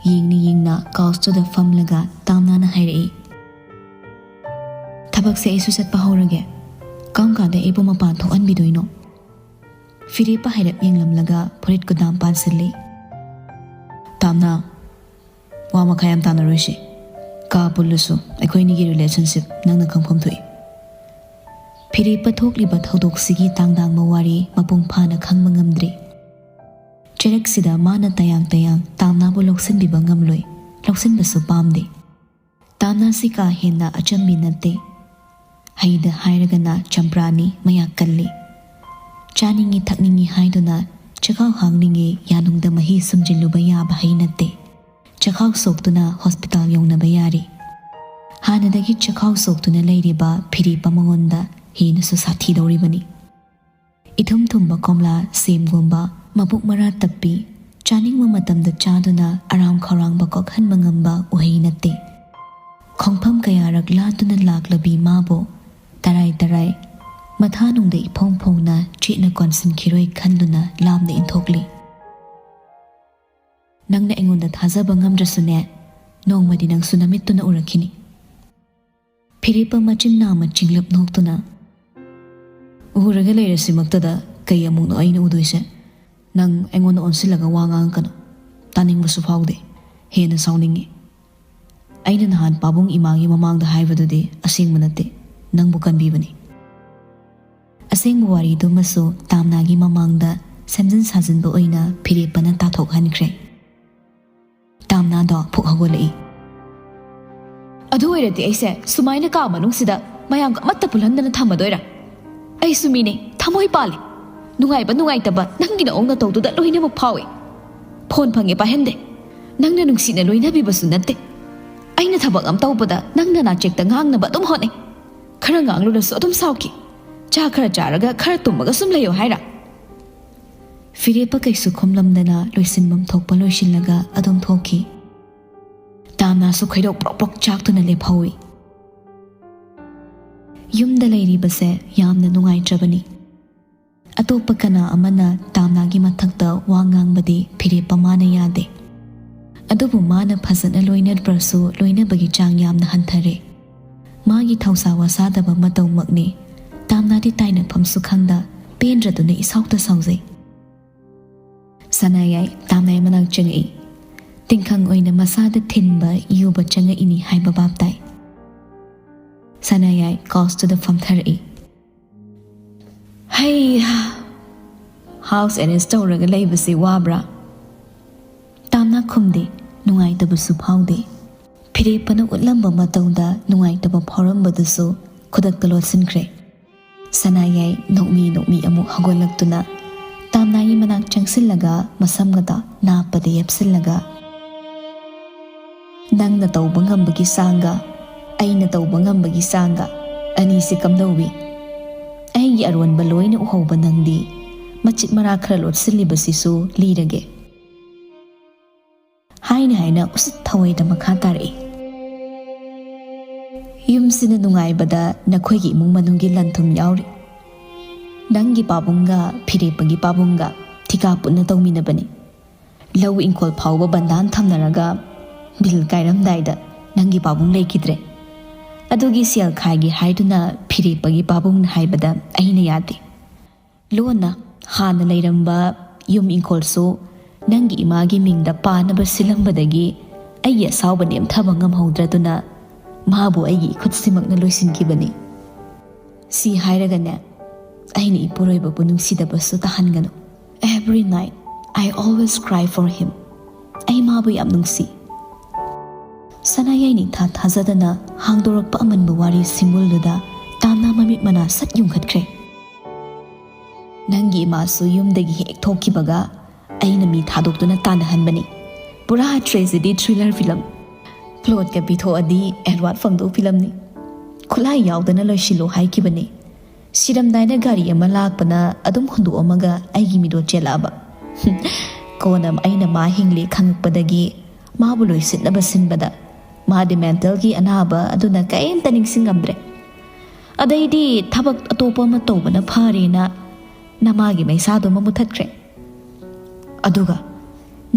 ꯌꯦꯡꯅ ꯌꯦꯡꯅ ꯀꯥꯎꯁꯇꯨꯗ ꯐꯝꯂꯒ ꯇꯥꯝꯅꯥꯅ ꯍꯥꯏꯔꯛꯏ, "ꯊꯕꯛꯁꯦ ꯑꯩꯁꯨ ꯆꯠꯄ ꯍꯧꯔꯒꯦ꯫ ꯀꯔꯝ ꯀꯥꯟꯗ ꯑꯩꯕꯨ ꯃꯄꯥꯟ ꯊꯣꯛꯍꯟꯕꯤꯗꯣꯏꯅꯣ?" ꯐꯤꯔꯦꯞꯄ ꯍꯥꯏꯔꯞ ꯌꯦꯡꯂꯝꯂꯒ ꯐꯨꯔꯤꯠ ꯀꯨꯗꯥꯝ ꯄꯥꯟꯁꯤꯜꯂꯤ꯫ "ꯇꯥꯝꯅꯥ, ꯋꯥ ꯃꯈꯥ ꯌꯥꯝ ꯇꯥꯟꯅꯔꯣꯏꯁꯤ꯫ ꯀꯥ ꯄꯨꯜꯂꯁꯨ ꯑꯩꯈꯣꯏꯅꯤꯒꯤ ꯔꯤꯂꯦꯁꯟꯁꯤꯞ ꯅꯪꯅ ꯈꯪꯐꯝ ꯊꯣꯛꯏ꯫" ꯐꯤꯔꯦꯞꯄ ꯊꯣꯛꯂꯤꯕ ꯊꯧꯗꯣꯛꯁꯤꯒꯤ ꯇꯥꯡꯗꯥꯡꯕ ꯋꯥꯔꯤ ꯃꯄꯨꯡ ꯐꯥꯅ ꯈꯪꯕ ꯉꯝꯗ꯭ꯔꯤ꯫ ꯆꯩꯔꯛꯁꯤꯗ ꯃꯥꯅ ꯇꯌꯥꯡ ꯇꯌꯥꯡ ꯇꯥꯝꯅꯥꯕꯨ ꯂꯧꯁꯤꯟꯕꯤꯕ ꯉꯝꯂꯣꯏ, ꯂꯧꯁꯤꯟꯕꯁꯨ ꯄꯥꯝꯗꯦ꯫ ꯇꯥꯝꯅꯥꯁꯤ ꯀꯥ ꯍꯦꯟꯅ ꯑꯆꯝꯕꯤ ꯅꯠꯇꯦ꯫ ꯍꯩꯗ ꯍꯥꯏꯔꯒꯅ ꯆꯝꯄ꯭ꯔꯥꯅꯤ, ꯃꯌꯥꯛ ꯀꯜꯂꯤ꯫ ꯆꯥꯅꯤꯡꯉꯤ ꯊꯛꯅꯤꯡꯉꯤ ꯍꯥꯏꯗꯨꯅ ꯆꯈꯥꯎ ꯍꯥꯡꯅꯤꯡꯉꯤ ꯌꯥꯅꯨꯡꯗ ꯃꯍꯤ ꯁꯨꯝꯖꯤꯜꯂꯨꯕ ꯌꯥꯕ ꯍꯩ ꯅꯠꯇꯦ꯫ ꯆꯈꯥꯎ ꯁꯣꯛꯇꯨꯅ ꯍꯣꯁꯄꯤꯇꯥꯜ ꯌꯧꯅꯕ ꯌꯥꯔꯤ꯫ ꯍꯥꯟꯅꯗꯒꯤ ꯆꯈꯥꯎ ꯁꯣꯛꯇꯨꯅ ꯂꯩꯔꯤꯕ ꯐꯤꯔꯦꯞꯄ ꯃꯉꯣꯟꯗ ꯍꯦꯟꯅꯁꯨ ꯁꯥꯊꯤꯗꯧꯔꯤꯕꯅꯤ꯫ ꯏꯊꯨꯝ ꯊꯨꯝꯕ ꯀꯣꯝꯂꯥ, ꯁꯦꯝꯒꯨꯝꯕ, ꯃꯕꯨꯛ ꯃꯔꯥ ꯇꯞꯄꯤ, ꯆꯥꯅꯤꯡꯕ ꯃꯇꯝꯗ ꯆꯥꯗꯨꯅ ꯑꯔꯥꯝ ꯈꯧꯔꯥꯡꯕ ꯀꯣꯛꯍꯟꯕ ꯉꯝꯕ ꯎꯍꯩ ꯅꯠꯇꯦ꯫ ꯈꯣꯡꯐꯝ ꯀꯌꯥꯔꯛ ꯂꯥꯟꯗꯨꯅ ꯂꯥꯛꯂꯕꯤ ꯃꯥꯕꯨ ꯇꯔꯥꯏ ꯇꯔꯥꯏ, ꯃꯊꯥꯅꯨꯡꯗ ꯏꯐꯣꯡ ꯐꯣꯡꯅ ꯆꯦꯠꯅ ꯀꯣꯟꯁꯤꯟꯈꯤꯔꯣꯏ ꯈꯟꯗꯨꯅ ꯂꯥꯞꯅ ꯏꯟꯊꯣꯛꯂꯤ꯫ ꯅꯪꯅ ꯑꯩꯉꯣꯟꯗ ꯊꯥꯖꯕ ꯉꯝꯗ꯭ꯔꯁꯨꯅꯦ, ꯅꯣꯡꯃꯗꯤ ꯅꯪꯁꯨ ꯅꯃꯤꯠꯇꯨꯅ ꯎꯔꯛꯈꯤꯅꯤ꯫ ꯐꯤꯔꯦꯞꯄ ꯃꯆꯤꯟ ꯅꯥꯝꯃ ꯆꯤꯡꯂꯞ ꯅꯣꯛꯇꯨꯅ, "ꯎꯔꯒ ꯂꯩꯔꯁꯤꯃꯛꯇꯗ ꯀꯩ ꯑꯃꯨꯛꯅꯣ ꯑꯩꯅ ꯎꯗꯣꯏꯁꯦ? ꯅꯪ ꯑꯩꯉꯣꯟꯗ ꯑꯣꯟꯁꯤꯜꯂꯒ ꯋꯥ ꯉꯥꯡꯉꯛꯀꯅꯨ꯫ ꯇꯥꯅꯤꯡꯕꯁꯨ ꯐꯥꯎꯗꯦ꯫ ꯍꯦꯟꯅ ꯁꯥꯎꯅꯤꯡꯉꯤ꯫ ꯑꯩꯅ ꯅꯍꯥꯟ ꯄꯥꯕꯨꯡ ꯏꯃꯥꯒꯤ ꯃꯃꯥꯡꯗ ꯍꯥꯏꯕꯗꯨꯗꯤ ꯑꯁꯦꯡꯕ ꯅꯠꯇꯦ, ꯅꯪꯕꯨ ꯀꯟꯕꯤꯕꯅꯤ꯫" ꯑꯁꯦꯡꯕ ꯋꯥꯔꯤꯗꯨꯃꯁꯨ ꯇꯥꯝꯅꯥꯒꯤ ꯃꯃꯥꯡꯗ ꯁꯦꯝꯖꯤꯟ ꯁꯥꯖꯤꯟꯕ ꯑꯣꯏꯅ ꯐꯤꯔꯦꯞꯄꯅ ꯇꯥꯊꯣꯛꯍꯟꯈ꯭ꯔꯦ꯫ ꯇꯥꯝꯅꯥꯗꯣ ꯐꯨꯛ ꯍꯧꯒꯠꯂꯛꯏ꯫ "ꯑꯗꯨ ꯑꯣꯏꯔꯗꯤ ꯑꯩꯁꯦ ꯁꯨꯃꯥꯏꯅ ꯀꯥ ꯃꯅꯨꯡꯁꯤꯗ ꯃꯌꯥꯝꯒ ꯑꯃꯠꯇ ꯄꯨꯜꯍꯟꯗꯅ ꯊꯝꯃꯗꯣꯏꯔꯥ? ꯑꯩꯁꯨ ꯃꯤꯅꯦ, ꯊꯃꯣꯏ ꯄꯥꯜꯂꯤ꯫ ꯅꯨꯡꯉꯥꯏꯕ ꯅꯨꯡꯉꯥꯏꯇꯕ ꯅꯪꯒꯤ ꯅꯑꯣꯡ ꯅꯇꯧꯗꯨꯗ ꯂꯣꯏꯅꯃꯛ ꯐꯥꯎꯏ꯫ ꯐꯣꯟ ꯐꯪꯉꯦ ꯄꯥꯏꯍꯟꯗꯦ꯫ ꯅꯪꯅ ꯅꯨꯡꯁꯤꯅ ꯂꯣꯏꯅꯕꯤꯕꯁꯨ ꯅꯠꯇꯦ꯫ ꯑꯩꯅ ꯊꯕꯛ ꯑꯃ ꯇꯧꯕꯗ ꯅꯪ ꯅꯅꯥꯆꯦꯛꯇ ꯉꯥꯡꯅꯕ ꯑꯗꯨꯝ ꯍꯣꯠꯅꯩ꯫ ꯈꯔ ꯉꯥꯡꯂꯨꯔꯁꯨ ꯑꯗꯨꯝ ꯁꯥꯎꯈꯤ꯫ ꯆꯥ ꯈꯔ ꯆꯥꯔꯒ ꯈꯔ ꯇꯨꯝꯃꯒ ꯁꯨꯝ ꯂꯩꯌꯣ ꯍꯥꯏꯔ?" ꯐꯤꯔꯦꯞꯄ ꯀꯩꯁꯨ ꯈꯨꯝꯂꯝꯗꯅ ꯂꯣꯏꯁꯤꯟꯐꯝ ꯊꯣꯛꯄ ꯂꯣꯏꯁꯤꯜꯂꯒ ꯑꯗꯨꯝ ꯊꯣꯛꯈꯤ꯫ ꯇꯥꯝꯅꯥꯁꯨ ꯈꯣꯏꯗꯧ ꯄ꯭ꯔꯣꯛ ꯄ꯭ꯔꯣꯛ ꯆꯥꯛꯇꯨꯅ ꯂꯦꯞꯍꯧꯏ꯫ ꯌꯨꯝꯗ ꯂꯩꯔꯤꯕꯁꯦ ꯌꯥꯝꯅ ꯅꯨꯡꯉꯥꯏꯇ꯭ꯔꯕꯅꯤ꯫ ꯑꯇꯣꯞꯄ ꯀꯅꯥ ꯑꯃꯅ ꯇꯥꯝꯅꯥꯒꯤ ꯃꯊꯛꯇ ꯋꯥ ꯉꯥꯡꯕꯗꯤ ꯐꯤꯔꯦꯞꯄ ꯃꯥꯅ ꯌꯥꯗꯦ꯫ ꯑꯗꯨꯕꯨ ꯃꯥꯅ ꯐꯖꯅ ꯂꯣꯏꯅꯕ꯭ꯔꯁꯨ ꯂꯣꯏꯅꯕꯒꯤ ꯆꯥꯡ ꯌꯥꯝꯅ ꯍꯟꯊꯔꯦ꯫ ꯃꯥꯒꯤ ꯊꯧꯁꯥ ꯋꯥꯁꯥꯗꯕ ꯃꯇꯧꯃꯛꯅꯤ꯫ ꯇꯥꯝꯅꯥꯗꯤ ꯇꯥꯏꯅꯐꯝꯁꯨ ꯈꯪꯗ ꯄꯦꯟꯗ꯭ꯔꯗꯨꯅ ꯏꯁꯥꯎꯇ ꯁꯥꯎꯖꯩ꯫ ꯁꯅꯥꯌꯥꯏ ꯇꯥꯝꯅꯥꯏ ꯃꯅꯥꯛ ꯆꯪꯉꯛꯏ꯫ ꯇꯤꯡꯈꯪ ꯑꯣꯏꯅ ꯃꯁꯥꯗ ꯊꯤꯟꯕ ꯌꯨꯕ ꯆꯪꯉꯛꯏꯅꯤ ꯍꯥꯏꯕ ꯚꯥꯞ ꯇꯥꯏ꯫ ꯁꯅꯥꯌꯥꯏ ꯀꯥꯎꯁꯇꯨꯗ ꯐꯝꯊꯔꯛꯏ꯫ "ꯍꯩ ꯍꯥ, ꯍꯥꯎꯁ ꯑꯦꯔꯦꯟꯖ ꯇꯧꯔꯒ ꯂꯩꯕꯁꯤ ꯋꯥꯕ꯭ꯔꯥ?" ꯇꯥꯝꯅꯥ ꯈꯨꯝꯗꯦ, ꯅꯨꯡꯉꯥꯏꯇꯕꯁꯨ ꯐꯥꯎꯗꯦ꯫ ꯐꯤꯔꯦꯞꯄꯅ ꯎꯠꯂꯝꯕ ꯃꯇꯧꯗ ꯅꯨꯡꯉꯥꯏꯇꯕ ꯐꯥꯎꯔꯝꯕꯗꯨꯁꯨ ꯈꯨꯗꯛꯇ ꯂꯣꯠꯁꯤꯟꯈ꯭ꯔꯦ꯫ ꯁꯅꯥꯌꯥꯏ ꯅꯣꯛꯃꯤ ꯅꯣꯛꯃꯤ ꯑꯃꯨꯛ ꯍꯧꯒꯠꯂꯛꯇꯨꯅ ꯇꯥꯝꯅꯥꯒꯤ ꯃꯅꯥꯛ ꯆꯪꯁꯤꯜꯂꯒ ꯃꯁꯝꯒꯗꯣ ꯅꯥꯞꯄꯗ ꯌꯦꯞꯁꯤꯜꯂꯒ, "ꯅꯪꯅ ꯇꯧꯕ ꯉꯝꯕꯒꯤ ꯆꯥꯡꯒ ꯑꯩꯅ ꯇꯧꯕ ꯉꯝꯕꯒꯤ ꯆꯥꯡꯒ ꯑꯅꯤꯁꯦ ꯀꯝꯗꯧꯏ? ꯑꯩꯒꯤ ꯑꯔꯣꯟꯕ ꯂꯣꯏꯅ ꯎꯍꯧꯕ ꯅꯪꯗꯤ ꯃꯆꯤꯠ ꯃꯔꯥ ꯈꯔ ꯂꯣꯠꯁꯤꯜꯂꯤꯕꯁꯤꯁꯨ ꯂꯤꯔꯒꯦ" ꯍꯥꯏꯅ ꯍꯥꯏꯅ ꯎꯁꯤꯠ ꯊꯑꯣꯏꯗ ꯃꯈꯥ ꯇꯥꯔꯛꯏ꯫ "ꯌꯨꯝꯁꯤꯅ ꯅꯨꯡꯉꯥꯏꯕꯗ ꯅꯈꯣꯏꯒꯤ ꯏꯃꯨꯡ ꯃꯅꯨꯡꯒꯤ ꯂꯟ ꯊꯨꯝ ꯌꯥꯎꯔꯤ꯫ ꯅꯪꯒꯤ ꯄꯥꯕꯨꯡꯒ ꯐꯤꯔꯦꯞꯄꯒꯤ ꯄꯥꯕꯨꯡꯒ ꯊꯤꯀꯥ ꯄꯨꯟꯅ ꯇꯧꯃꯤꯟꯅꯕꯅꯤ꯫ ꯂꯧ ꯏꯪꯈꯣꯜ ꯐꯥꯎꯕ ꯕꯟꯗꯥꯟ ꯊꯝꯅꯔꯒ ꯕꯤꯜ ꯀꯥꯏꯔꯝꯗꯥꯏꯗ ꯅꯪꯒꯤ ꯄꯥꯕꯨꯡ ꯂꯩꯈꯤꯗ꯭ꯔꯦ꯫ ꯑꯗꯨꯒꯤ ꯁꯦꯜ ꯈꯥꯏꯒꯦ ꯍꯥꯏꯗꯨꯅ ꯐꯤꯔꯦꯞꯄꯒꯤ ꯄꯥꯕꯨꯡꯅ ꯍꯥꯏꯕꯗ ꯑꯩꯅ ꯌꯥꯗꯦ꯫ ꯂꯣꯟꯅ ꯍꯥꯟꯅ ꯂꯩꯔꯝꯕ ꯌꯨꯝ ꯏꯪꯈꯣꯜꯁꯨ ꯅꯪꯒꯤ ꯏꯃꯥꯒꯤ ꯃꯤꯡꯗ ꯄꯥꯅꯕ ꯁꯤꯜꯂꯝꯕꯗꯒꯤ ꯑꯩꯒꯤ ꯑꯁꯥꯎꯕ ꯅꯦꯝꯊꯕ ꯉꯝꯍꯧꯗ꯭ꯔꯗꯨꯅ ꯃꯥꯕꯨ ꯑꯩꯒꯤ ꯏꯈꯨꯠꯁꯤꯃꯛꯅ ꯂꯣꯏꯁꯤꯟꯈꯤꯕꯅꯤ꯫ ꯁꯤ ꯍꯥꯏꯔꯒꯅꯦ, ꯑꯩꯅ ꯏꯄꯨꯔꯣꯏꯕꯕꯨ ꯅꯨꯡꯁꯤꯗꯕꯁꯨ ꯇꯥꯍꯟꯒꯅꯨ꯫ Every night I always cry for him꯫ ꯑꯩ ꯃꯥꯕꯨ ꯌꯥꯝ ꯅꯨꯡꯁꯤ꯫" ꯁꯅꯥꯌꯥꯏ ꯅꯤꯡꯊꯥ ꯊꯥꯖꯗꯅ ꯍꯥꯡꯗꯣꯔꯛꯄ ꯑꯃꯟꯕ ꯋꯥꯔꯤ ꯁꯤꯡꯕꯨꯜꯗꯨꯗ ꯇꯥꯝꯅꯥ ꯃꯃꯤꯠ ꯃꯅꯥ ꯁꯠ ꯌꯨꯡꯈꯠꯈ꯭ꯔꯦ꯫ "ꯅꯪꯒꯤ ꯏꯃꯥꯁꯨ ꯌꯨꯝꯗꯒꯤ ꯍꯦꯛ ꯊꯣꯛꯈꯤꯕꯒ ꯑꯩꯅ ꯃꯤ ꯊꯥꯗꯣꯛꯇꯨꯅ ꯇꯥꯟꯅꯍꯟꯕꯅꯤ꯫ ꯄꯨꯔꯥ tragedy thriller film꯫ ꯄ꯭ꯂꯣꯠꯀ ꯄꯤꯊꯣꯛꯑꯗꯤ ꯑꯦꯋꯥꯔꯗ ꯐꯪꯗꯧ ꯐꯤꯂꯝꯅꯤ꯫ ꯈꯨꯠꯂꯥꯏ ꯌꯥꯎꯗꯅ ꯂꯣꯏꯁꯤꯜꯂꯣ ꯍꯥꯏꯈꯤꯕꯅꯤ꯫ ꯁꯤꯔꯝꯗꯥꯏꯗ ꯒꯥꯔꯤ ꯑꯃ ꯂꯥꯛꯄꯅ ꯑꯗꯨꯝ ꯍꯨꯟꯗꯣꯛꯑꯝꯃꯒ ꯑꯩꯒꯤ ꯃꯤꯗꯣ ꯆꯦꯜꯂꯛꯑꯕ꯫ ꯀꯣꯟꯅ ꯑꯩꯅ ꯃꯥ ꯍꯤꯡꯂꯤ ꯈꯪꯉꯛꯄꯗꯒꯤ ꯃꯥꯕꯨ ꯂꯣꯏꯁꯤꯟꯅꯕ ꯁꯤꯟꯕꯗ ꯃꯥꯗꯤ ꯃꯦꯟꯇꯦꯜꯒꯤ ꯑꯅꯥꯕ ꯑꯗꯨꯅ ꯀꯔꯤꯝꯇ ꯅꯤꯡꯁꯤꯡꯉꯝꯗ꯭ꯔꯦ꯫ ꯑꯗꯩꯗꯤ ꯊꯕꯛ ꯑꯇꯣꯞꯄ ꯑꯃ ꯇꯧꯕꯅ ꯐꯔꯦꯅ ꯅꯃꯥꯒꯤ ꯃꯩꯁꯥꯗꯨꯃ ꯃꯨꯊꯠꯈ꯭ꯔꯦ꯫ ꯑꯗꯨꯒ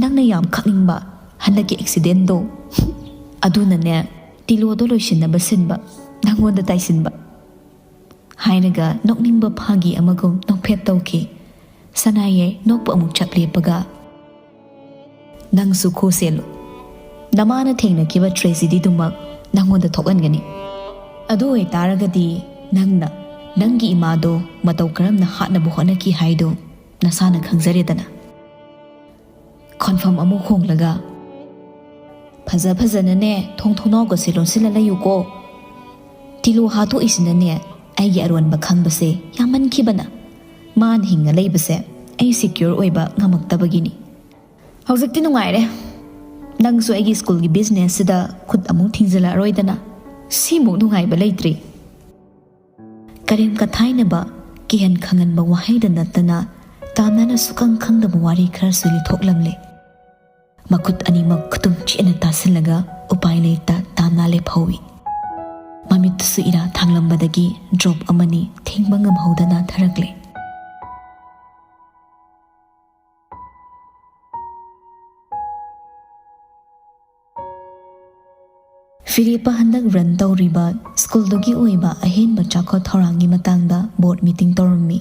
ꯅꯪꯅ ꯌꯥꯝ ꯈꯪꯅꯤꯡꯕ ꯍꯟꯗꯛꯀꯤ ꯑꯦꯛꯁꯤꯗꯦꯟꯗꯣ, ꯑꯗꯨꯅꯅꯦ ꯇꯤꯂꯣꯗꯣ ꯂꯣꯏꯁꯤꯟꯅꯕ ꯁꯤꯟꯕ, ꯅꯪꯉꯣꯟꯗ ꯇꯥꯏꯁꯤꯟꯕ" ꯍꯥꯏꯔꯒ ꯅꯣꯛꯅꯤꯡꯕ ꯐꯥꯒꯤ ꯑꯃꯒꯨꯝ ꯅꯣꯛꯐꯦꯠ ꯇꯧꯈꯤ꯫ ꯁꯅꯥꯌꯥꯏ ꯅꯣꯛꯄ ꯑꯃꯨꯛ ꯆꯞ ꯂꯦꯞꯄꯒ, "ꯅꯪꯁꯨ ꯈꯨ ꯁꯦꯜꯂꯨ꯫ ꯅꯃꯥꯅ ꯊꯦꯡꯅꯈꯤꯕ tragedy ꯗꯨꯃꯛ ꯅꯪꯉꯣꯟꯗ ꯊꯣꯛꯍꯟꯒꯅꯤ꯫ ꯑꯗꯨ ꯑꯣꯏꯇꯥꯔꯒꯗꯤ ꯅꯪꯅ ꯅꯪꯒꯤ ꯏꯃꯥꯗꯣ ꯃꯇꯧ ꯀꯔꯝꯅ ꯍꯥꯠꯅꯕ ꯍꯣꯠꯅꯈꯤ ꯍꯥꯏꯗꯣ ꯅꯁꯥꯅ ꯈꯪꯖꯔꯦꯗꯅ꯫" ꯈꯣꯟꯐꯝ ꯑꯃꯨꯛ ꯍꯣꯡꯂꯒ, "ꯐꯖ ꯐꯖꯅꯅꯦ ꯊꯣꯡ ꯊꯣꯡꯅꯥꯎꯒꯁꯦ ꯂꯣꯟꯁꯤꯜꯂ ꯂꯩꯌꯨꯀꯣ꯫ ꯇꯤꯂꯨ ꯍꯥꯠꯇꯣꯛꯏꯁꯤꯅꯅꯦ, ꯑꯩꯒꯤ ꯑꯔꯣꯟꯕ ꯈꯪꯕꯁꯦ ꯌꯥꯝꯃꯟꯈꯤꯕꯅ꯫ ꯃꯥꯅ ꯍꯤꯡꯉ ꯂꯩꯕꯁꯦ ꯑꯩ ꯁꯤꯀ꯭ꯌꯣꯔ ꯑꯣꯏꯕ ꯉꯝꯃꯛꯇꯕꯒꯤꯅꯤ꯫ ꯍꯧꯖꯤꯛꯇꯤ ꯅꯨꯡꯉꯥꯏꯔꯦ꯫ ꯅꯪꯁꯨ ꯑꯩꯒꯤ ꯁ꯭ꯀꯨꯜꯒꯤ ꯕꯤꯖꯤꯅꯦꯁꯁꯤꯗ ꯈꯨꯠ ꯑꯃꯨꯛ ꯊꯤꯡꯖꯤꯜꯂꯛꯑꯔꯣꯏꯗꯅ꯫ ꯁꯤꯃꯨꯛ ꯅꯨꯡꯉꯥꯏꯕ ꯂꯩꯇ꯭ꯔꯤ꯫ ꯀꯔꯦꯝ ꯀꯊꯥꯏꯅꯕ, ꯀꯤꯍꯟ ꯈꯪꯍꯟꯕ ꯋꯥꯍꯩꯗ ꯅꯠꯇꯅ ꯇꯥꯝꯅꯥꯅ ꯁꯨꯈꯪ ꯈꯪꯗꯕ ꯋꯥꯔꯤ ꯈꯔꯁꯨ ꯂꯤꯊꯣꯛꯂꯝꯂꯦ꯫ ꯃꯈꯨꯠ ꯑꯅꯤꯃꯛ ꯈꯨꯇꯨꯝ ꯆꯦꯠꯅ ꯇꯥꯁꯤꯜꯂꯒ ꯎꯄꯥꯏ ꯂꯩꯇ ꯇꯥꯝꯅꯥ ꯂꯦꯞꯍꯧꯏ꯫ ꯃꯃꯤꯠꯇꯁꯨ ꯏꯔꯥ ꯊꯥꯡꯂꯝꯕꯗꯒꯤ ꯗ꯭ꯔꯣꯞ ꯑꯃꯅꯤ ꯊꯤꯡꯕ ꯉꯝꯍꯧꯗꯅ ꯊꯔꯛꯂꯦ꯫ ꯐꯤꯔꯦꯞꯄ ꯍꯟꯗꯛ ꯔꯟ ꯇꯧꯔꯤꯕ ꯁ꯭ꯀꯨꯜꯗꯨꯒꯤ ꯑꯣꯏꯕ ꯑꯍꯦꯟꯕ ꯆꯥꯎꯈꯠ ꯊꯧꯔꯥꯡꯒꯤ ꯃꯇꯥꯡꯗ ꯕꯣꯔꯗ ꯃꯤꯇꯤꯡ ꯇꯧꯔꯝꯃꯤ꯫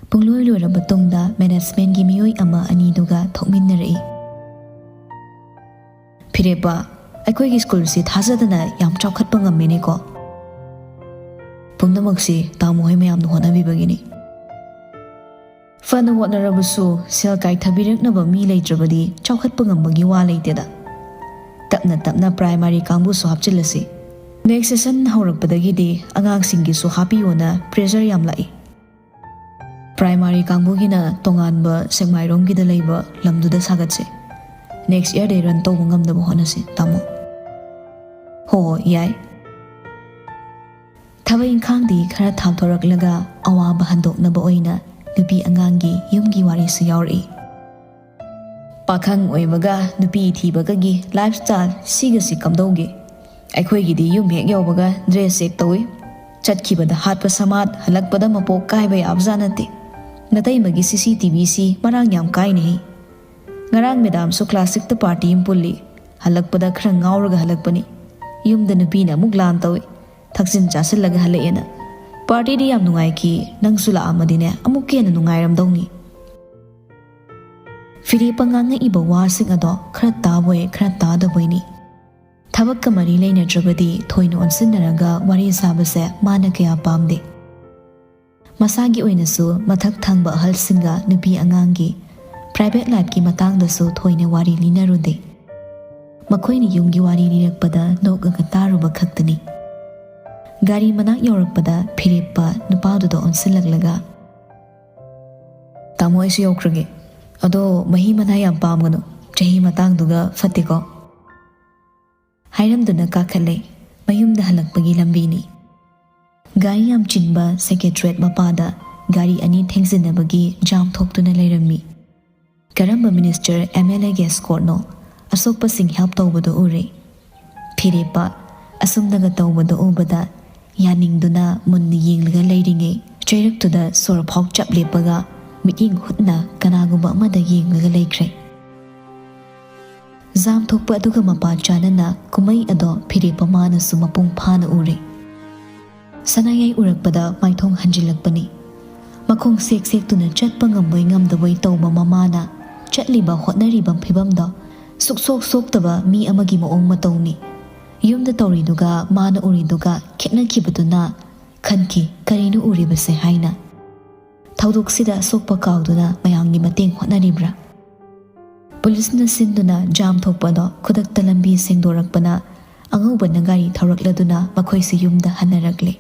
ꯄꯨꯡꯂꯣꯏ ꯂꯣꯏꯔꯕ ꯇꯨꯡꯗ ꯃꯦꯅꯦꯖꯃꯦꯟꯒꯤ ꯃꯤꯑꯣꯏ ꯑꯃ ꯑꯅꯤꯗꯨꯒ ꯊꯣꯛꯃꯤꯟꯅꯔꯛꯏ꯫ "ꯐꯤꯔꯦꯞꯄ, ꯑꯩꯈꯣꯏꯒꯤ ꯁ꯭ꯀꯨꯜꯁꯤ ꯊꯥꯖꯗꯅ ꯌꯥꯝ ꯆꯥꯎꯈꯠꯄ ꯉꯝꯃꯦꯅꯦꯀꯣ?" "ꯄꯨꯝꯅꯃꯛꯁꯤ ꯇꯥꯃꯣ ꯍꯣꯏ ꯃꯌꯥꯝꯅ ꯍꯣꯠꯅꯕꯤꯕꯒꯤꯅꯤ꯫ ꯐꯅ ꯍꯣꯠꯅꯔꯕꯁꯨ ꯁꯦꯜ ꯀꯥꯏꯊꯕꯤꯔꯛꯅꯕ ꯃꯤ ꯂꯩꯇ꯭ꯔꯕꯗꯤ ꯆꯥꯎꯈꯠꯄ ꯉꯝꯕꯒꯤ ꯋꯥ ꯂꯩꯇꯦꯗ꯫ ꯇꯞꯅ ꯇꯞꯅ ꯄ꯭ꯔꯥꯏꯃꯥꯔꯤ ꯀꯥꯡꯕꯨꯁꯨ ꯍꯥꯞꯆꯤꯜꯂꯁꯤ꯫ ꯅꯦꯛꯁ ꯁꯦꯁꯟ ꯍꯧꯔꯛꯄꯗꯒꯤꯗꯤ ꯑꯉꯥꯡꯁꯤꯡꯒꯤꯁꯨ ꯍꯥꯞꯄꯤꯌꯣꯅ ꯄ꯭ꯔꯦꯁꯔ ꯌꯥꯝ ꯂꯥꯛꯏ꯫ ꯄ꯭ꯔꯥꯏꯃꯥꯔꯤ ꯀꯥꯡꯕꯨꯒꯤꯅ ꯇꯣꯉꯥꯟꯕ ꯁꯦꯛꯃꯥꯏꯔꯣꯝꯒꯤꯗ ꯂꯩꯕ ꯂꯝꯗꯨꯗ ꯁꯥꯒꯠꯁꯦ꯫ ꯅꯦꯛꯁ ꯏꯌꯥꯔꯗꯩ ꯔꯟ ꯇꯧꯕ ꯉꯝꯅꯕ ꯍꯣꯠꯅꯁꯤ, ꯇꯥꯃꯣ꯫" "ꯍꯣ, ꯌꯥꯏ꯫" ꯊꯕꯛ ꯏꯪꯈꯥꯡꯗꯤ ꯈꯔ ꯊꯥꯞꯊꯣꯔꯛꯂꯒ ꯑꯋꯥꯕ ꯍꯟꯗꯣꯛꯅꯕ ꯑꯣꯏꯅ ꯅꯨꯄꯤ ꯑꯉꯥꯡꯒꯤ ꯌꯨꯝꯒꯤ ꯋꯥꯔꯤꯁꯨ ꯌꯥꯎꯔꯛꯏ꯫ "ꯄꯥꯈꯪ ꯑꯣꯏꯕꯒ ꯅꯨꯄꯤ ꯊꯤꯕꯒꯒꯤ ꯂꯥꯏꯐ ꯁ꯭ꯇꯥꯏꯜ ꯁꯤꯒꯁꯤ ꯀꯝꯗꯧꯒꯦ? ꯑꯩꯈꯣꯏꯒꯤꯗꯤ ꯌꯨꯝ ꯍꯦꯛ ꯌꯧꯕꯒ ꯗ꯭ꯔꯦꯁ ꯆꯦꯛ ꯇꯧꯏ꯫ ꯆꯠꯈꯤꯕꯗ ꯍꯥꯠꯄ ꯁꯃꯥꯠ, ꯍꯜꯂꯛꯄꯗ ꯃꯄꯣꯛ ꯀꯥꯏꯕ ꯌꯥꯕꯖꯥꯠ ꯅꯠꯇꯦ꯫ ꯅꯇꯩꯃꯒꯤ ꯁꯤ ꯁꯤ ꯇꯤ ꯚꯤꯁꯤ ꯃꯔꯥꯡ ꯌꯥꯝ ꯀꯥꯏꯅꯦꯍꯦ꯫ ꯉꯔꯥꯡ ꯃꯦꯗꯥꯝꯁꯨ ꯀ꯭ꯂꯥꯁ ꯁꯤꯛꯁꯇ ꯄꯥꯔꯇꯤ ꯑꯃ ꯄꯨꯜꯂꯤ꯫ ꯍꯜꯂꯛꯄꯗ ꯈꯔ ꯉꯥꯎꯔꯒ ꯍꯜꯂꯛꯄꯅꯤ꯫ ꯌꯨꯝꯗ ꯅꯨꯄꯤꯅ ꯑꯃꯨꯛ ꯂꯥꯟ ꯇꯧꯏ꯫ ꯊꯛꯆꯤꯟ ꯆꯥꯁꯤꯜꯂꯒ ꯍꯜꯂꯛꯑꯦꯅ꯫ ꯄꯥꯔꯇꯤꯗꯤ ꯌꯥꯝ ꯅꯨꯡꯉꯥꯏꯈꯤ꯫ ꯅꯪꯁꯨ ꯂꯥꯛꯑꯝꯃꯗꯤꯅꯦ, ꯑꯃꯨꯛꯀ ꯍꯦꯟꯅ ꯅꯨꯡꯉꯥꯏꯔꯝꯗꯧꯅꯤ꯫" ꯐꯤꯔꯦꯞꯄ ꯉꯥꯡꯉꯛꯏꯕ ꯋꯥꯁꯤꯡ ꯑꯗꯣ ꯈꯔ ꯇꯥꯕꯣꯏ, ꯈꯔ ꯇꯥꯗꯕꯣꯏꯅꯤ꯫ ꯊꯕꯛꯀ ꯃꯔꯤ ꯂꯩꯅꯗ꯭ꯔꯕꯗꯤ ꯊꯣꯏꯅ ꯑꯣꯟꯁꯤꯟꯅꯔꯒ ꯋꯥꯔꯤ ꯁꯥꯕꯁꯦ ꯃꯥꯅ ꯀꯌꯥ ꯄꯥꯝꯗꯦ꯫ ꯃꯁꯥꯒꯤ ꯑꯣꯏꯅꯁꯨ ꯃꯊꯛ ꯊꯪꯕ ꯑꯍꯜꯁꯤꯡꯒ ꯅꯨꯄꯤ ꯑꯉꯥꯡꯒꯤ ꯄ꯭ꯔꯥꯏꯚꯦꯠ ꯂꯥꯏꯐꯀꯤ ꯃꯇꯥꯡꯗꯁꯨ ꯊꯣꯏꯅ ꯋꯥꯔꯤ ꯂꯤꯅꯔꯨꯗꯦ꯫ ꯃꯈꯣꯏꯅ ꯌꯨꯝꯒꯤ ꯋꯥꯔꯤ ꯂꯤꯔꯛꯄꯗ ꯅꯣꯛꯑꯒ ꯇꯥꯔꯨꯕ ꯈꯛꯇꯅꯤ꯫ ꯒꯥꯔꯤ ꯃꯅꯥꯛ ꯌꯧꯔꯛꯄꯗ ꯐꯤꯔꯦꯞꯄ ꯅꯨꯄꯥꯗꯨꯗ ꯑꯣꯟꯁꯤꯜꯂꯛꯂꯒ, "ꯇꯥꯃꯣ, ꯑꯩꯁꯨ ꯌꯧꯈ꯭ꯔꯒꯦ꯫ ꯑꯗꯣ ꯃꯍꯤ ꯃꯅꯥꯏ ꯌꯥꯝ ꯄꯥꯝꯒꯅꯨ, ꯆꯍꯤ ꯃꯇꯥꯡꯗꯨꯒ ꯐꯠꯇꯦꯀꯣ" ꯍꯥꯏꯔꯝꯗꯨꯅ ꯀꯥꯈꯠꯂꯦ꯫ ꯃꯌꯨꯝꯗ ꯍꯜꯂꯛꯄꯒꯤ ꯂꯝꯕꯤꯅꯤ꯫ ꯒꯥꯔꯤ ꯌꯥꯝ ꯆꯤꯟꯕ ꯁꯦꯀ꯭ꯔꯦꯇꯔꯤꯌꯦꯠ ꯃꯄꯥꯗ ꯒꯥꯔꯤ ꯑꯅꯤ ꯊꯦꯡꯖꯤꯟꯅꯕꯒꯤ ꯖꯥꯝ ꯊꯣꯛꯇꯨꯅ ꯂꯩꯔꯝꯃꯤ꯫ ꯀꯔꯝꯕ ꯃꯤꯅꯤꯁꯇꯔ, ꯑꯦꯝ ꯑꯦꯜ ꯑꯦꯒꯤ ꯑꯦꯁꯀꯣꯔꯠꯅꯣ? ꯑꯁꯣꯛꯄꯁꯤꯡ ꯍꯦꯜꯞ ꯇꯧꯕꯗꯨ ꯎꯔꯦ꯫ ꯐꯤꯔꯦꯞꯄ ꯑꯁꯨꯝꯅꯒ ꯇꯧꯕꯗꯨ ꯎꯕꯗ ꯌꯥꯅꯤꯡꯗꯨꯅ ꯃꯨꯟꯅ ꯌꯦꯡꯂꯒ ꯂꯩꯔꯤꯉꯩ, ꯆꯩꯔꯛꯇꯨꯗ ꯁꯣꯔ ꯐꯥꯎ ꯆꯞ ꯂꯦꯞꯄꯒ ꯃꯤꯠꯌꯦꯡ ꯍꯨꯠꯅ ꯀꯅꯥꯒꯨꯝꯕ ꯑꯃꯗ ꯌꯦꯡꯂꯒ ꯂꯩꯈ꯭ꯔꯦ꯫ ꯖꯥꯝ ꯊꯣꯛꯄ ꯑꯗꯨꯒ ꯃꯄꯥ ꯆꯥꯅꯅ ꯀꯨꯝꯍꯩ ꯑꯗꯣ ꯐꯤꯔꯦꯞꯄ ꯃꯥꯅꯁꯨ ꯃꯄꯨꯡ ꯐꯥꯅ ꯎꯔꯦ꯫ ꯁꯅꯥꯌꯥꯏ ꯎꯔꯛꯄꯗ ꯃꯥꯏꯊꯣꯡ ꯍꯟꯖꯤꯜꯂꯛꯄꯅꯤ꯫ ꯃꯈꯣꯡ ꯁꯦꯛ ꯁꯦꯛꯇꯨꯅ ꯆꯠꯄ ꯉꯝꯕꯣꯏ ꯉꯝꯗꯕꯣꯏ ꯇꯧꯕ ꯃꯃꯥꯅ ꯆꯠꯂꯤꯕ ꯍꯣꯠꯅꯔꯤꯕ ꯐꯤꯕꯝꯗꯣ ꯁꯨꯛꯁꯣꯛ ꯁꯣꯛꯇꯕ ꯃꯤ ꯑꯃꯒꯤ ꯃꯑꯣꯡ ꯃꯇꯧꯅꯤ꯫ ꯌꯨꯝꯗ ꯇꯧꯔꯤꯗꯨꯒ ꯃꯥꯅ ꯎꯔꯤꯗꯨꯒ ꯈꯦꯠꯅꯈꯤꯕꯗꯨꯅ ꯈꯟꯈꯤ, "ꯀꯔꯤꯅꯣ ꯎꯔꯤꯕꯁꯦ?" ꯍꯥꯏꯅ꯫ ꯊꯧꯗꯣꯛꯁꯤꯗ ꯑꯁꯣꯛꯄ ꯀꯥꯎꯗꯨꯅ ꯃꯌꯥꯝꯒꯤ ꯃꯇꯦꯡ ꯍꯣꯠꯅꯔꯤꯕ꯭ꯔꯥ? ꯄꯨꯂꯤꯁꯅ ꯁꯤꯟꯗꯨꯅ ꯖꯥꯝ ꯊꯣꯛꯄꯗꯣ ꯈꯨꯗꯛꯇ ꯂꯝꯕꯤ ꯁꯦꯡꯗꯣꯔꯛꯄꯅ ꯑꯉꯧꯕꯅ ꯒꯥꯔꯤ ꯊꯧꯔꯛꯂꯗꯨꯅ ꯃꯈꯣꯏꯁꯨ ꯌꯨꯝꯗ ꯍꯟꯅꯔꯛꯂꯦ꯫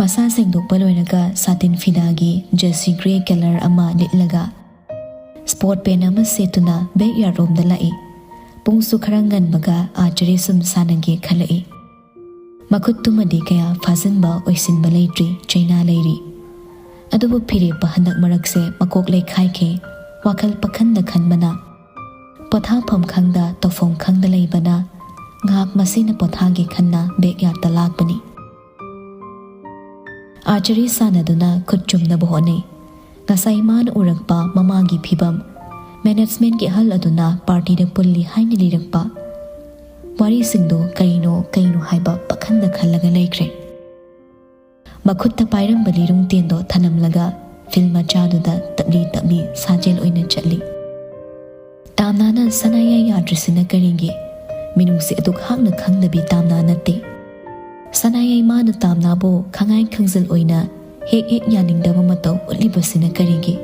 ꯃꯁꯥ ꯁꯦꯡꯗꯣꯛꯄ ꯂꯣꯏꯔꯒ ꯁꯥꯇꯤꯟ ꯐꯤꯗꯥꯒꯤ ꯖꯔꯁꯤ ꯒ꯭ꯔꯦ ꯀꯂꯔ ꯑꯃ ꯂꯤꯠꯂꯒ ꯁ꯭ꯄꯣꯔꯠ ꯄꯦꯟ ꯑꯃ ꯁꯦꯠꯇꯨꯅ ꯕꯦꯛ ꯌꯥꯔꯗ ꯔꯣꯝꯗ ꯂꯥꯛꯏ꯫ ꯄꯨꯡꯁꯨ ꯈꯔ ꯉꯟꯕꯒ ꯑꯥꯔꯆꯔꯤ ꯁꯨꯝ ꯁꯥꯟꯅꯒꯦ ꯈꯜꯂꯛꯏ꯫ ꯃꯈꯨꯠꯇꯨꯃꯗꯤ ꯀꯌꯥ ꯐꯥꯖꯤꯟꯕ ꯑꯣꯏꯁꯤꯟꯕ ꯂꯩꯇ꯭ꯔꯤ, ꯆꯩꯅꯥ ꯂꯩꯔꯤ꯫ ꯑꯗꯨꯕꯨ ꯐꯤꯔꯦꯞꯄ ꯍꯟꯗꯛ ꯃꯔꯛꯁꯦ ꯃꯀꯣꯛ ꯂꯩꯈꯥꯏꯈꯤ, ꯋꯥꯈꯜ ꯄꯈꯟꯗ ꯈꯟꯕꯅ꯫ ꯄꯣꯊꯥꯐꯝ ꯈꯪꯗ ꯇꯧꯐꯝ ꯈꯪꯗ ꯂꯩꯕꯅ ꯉꯥꯏꯍꯥꯛ ꯃꯁꯤꯅ ꯄꯣꯊꯥꯒꯦ ꯈꯟꯅ ꯕꯦꯛ ꯌꯥꯔꯗ ꯂꯥꯛꯄꯅꯤ꯫ ꯑꯥꯔꯆꯔꯤ ꯁꯥꯟꯅꯗꯨꯅ ꯈꯨꯠ ꯆꯨꯝꯅꯕ ꯍꯣꯠꯅꯩ꯫ ꯉꯁꯥꯏ ꯃꯥꯅ ꯎꯔꯛꯄ ꯃꯃꯥꯒꯤ ꯐꯤꯕꯝ, ꯃꯦꯅꯦꯖꯃꯦꯟꯠꯀꯤ ꯑꯍꯜ ꯑꯗꯨꯅ ꯄꯥꯔꯇꯤꯗ ꯄꯨꯜꯂꯤ ꯍꯥꯏꯅ ꯂꯤꯔꯛꯄ ꯋꯥꯔꯤꯁꯤꯡꯗꯨ ꯀꯩꯅꯣ ꯀꯩꯅꯣ ꯍꯥꯏꯕ ꯄꯈꯟꯗ ꯈꯜꯂꯒ ꯂꯩꯈ꯭ꯔꯦ꯫ ꯃꯈꯨꯠꯇ ꯄꯥꯏꯔꯝꯕ ꯂꯤꯔꯨꯡ ꯇꯦꯟꯗꯣ ꯊꯅꯝꯂꯒ ꯐꯤꯜ ꯃꯆꯥꯗꯨꯗ ꯇꯞꯂꯤ ꯇꯞꯂꯤ ꯁꯥꯖꯦꯜ ꯑꯣꯏꯅ ꯆꯠꯂꯤ꯫ ꯇꯥꯝꯅꯥꯅ ꯁꯅꯥꯌꯥꯏ ꯌꯥꯗ꯭ꯔꯤꯁꯤꯅ ꯀꯔꯤꯒꯤ? ꯃꯤꯅꯨꯡꯁꯤ ꯑꯗꯨꯛ ꯍꯥꯛꯅ ꯈꯪꯗꯕꯤ ꯇꯥꯝꯅꯥ ꯅꯠꯇꯦ꯫ ꯁꯅꯥꯌꯥꯏ ꯃꯥꯅ ꯇꯥꯝꯅꯥꯕꯨ ꯈꯪꯉꯥꯏ ꯈꯪꯖꯤꯜ ꯑꯣꯏꯅ ꯍꯦꯛ ꯍꯦꯛ ꯌꯥꯅꯤꯡꯗꯕ ꯃꯇꯧ ꯎꯠꯂꯤꯕꯁꯤꯅ ꯀꯔꯤꯒꯤ?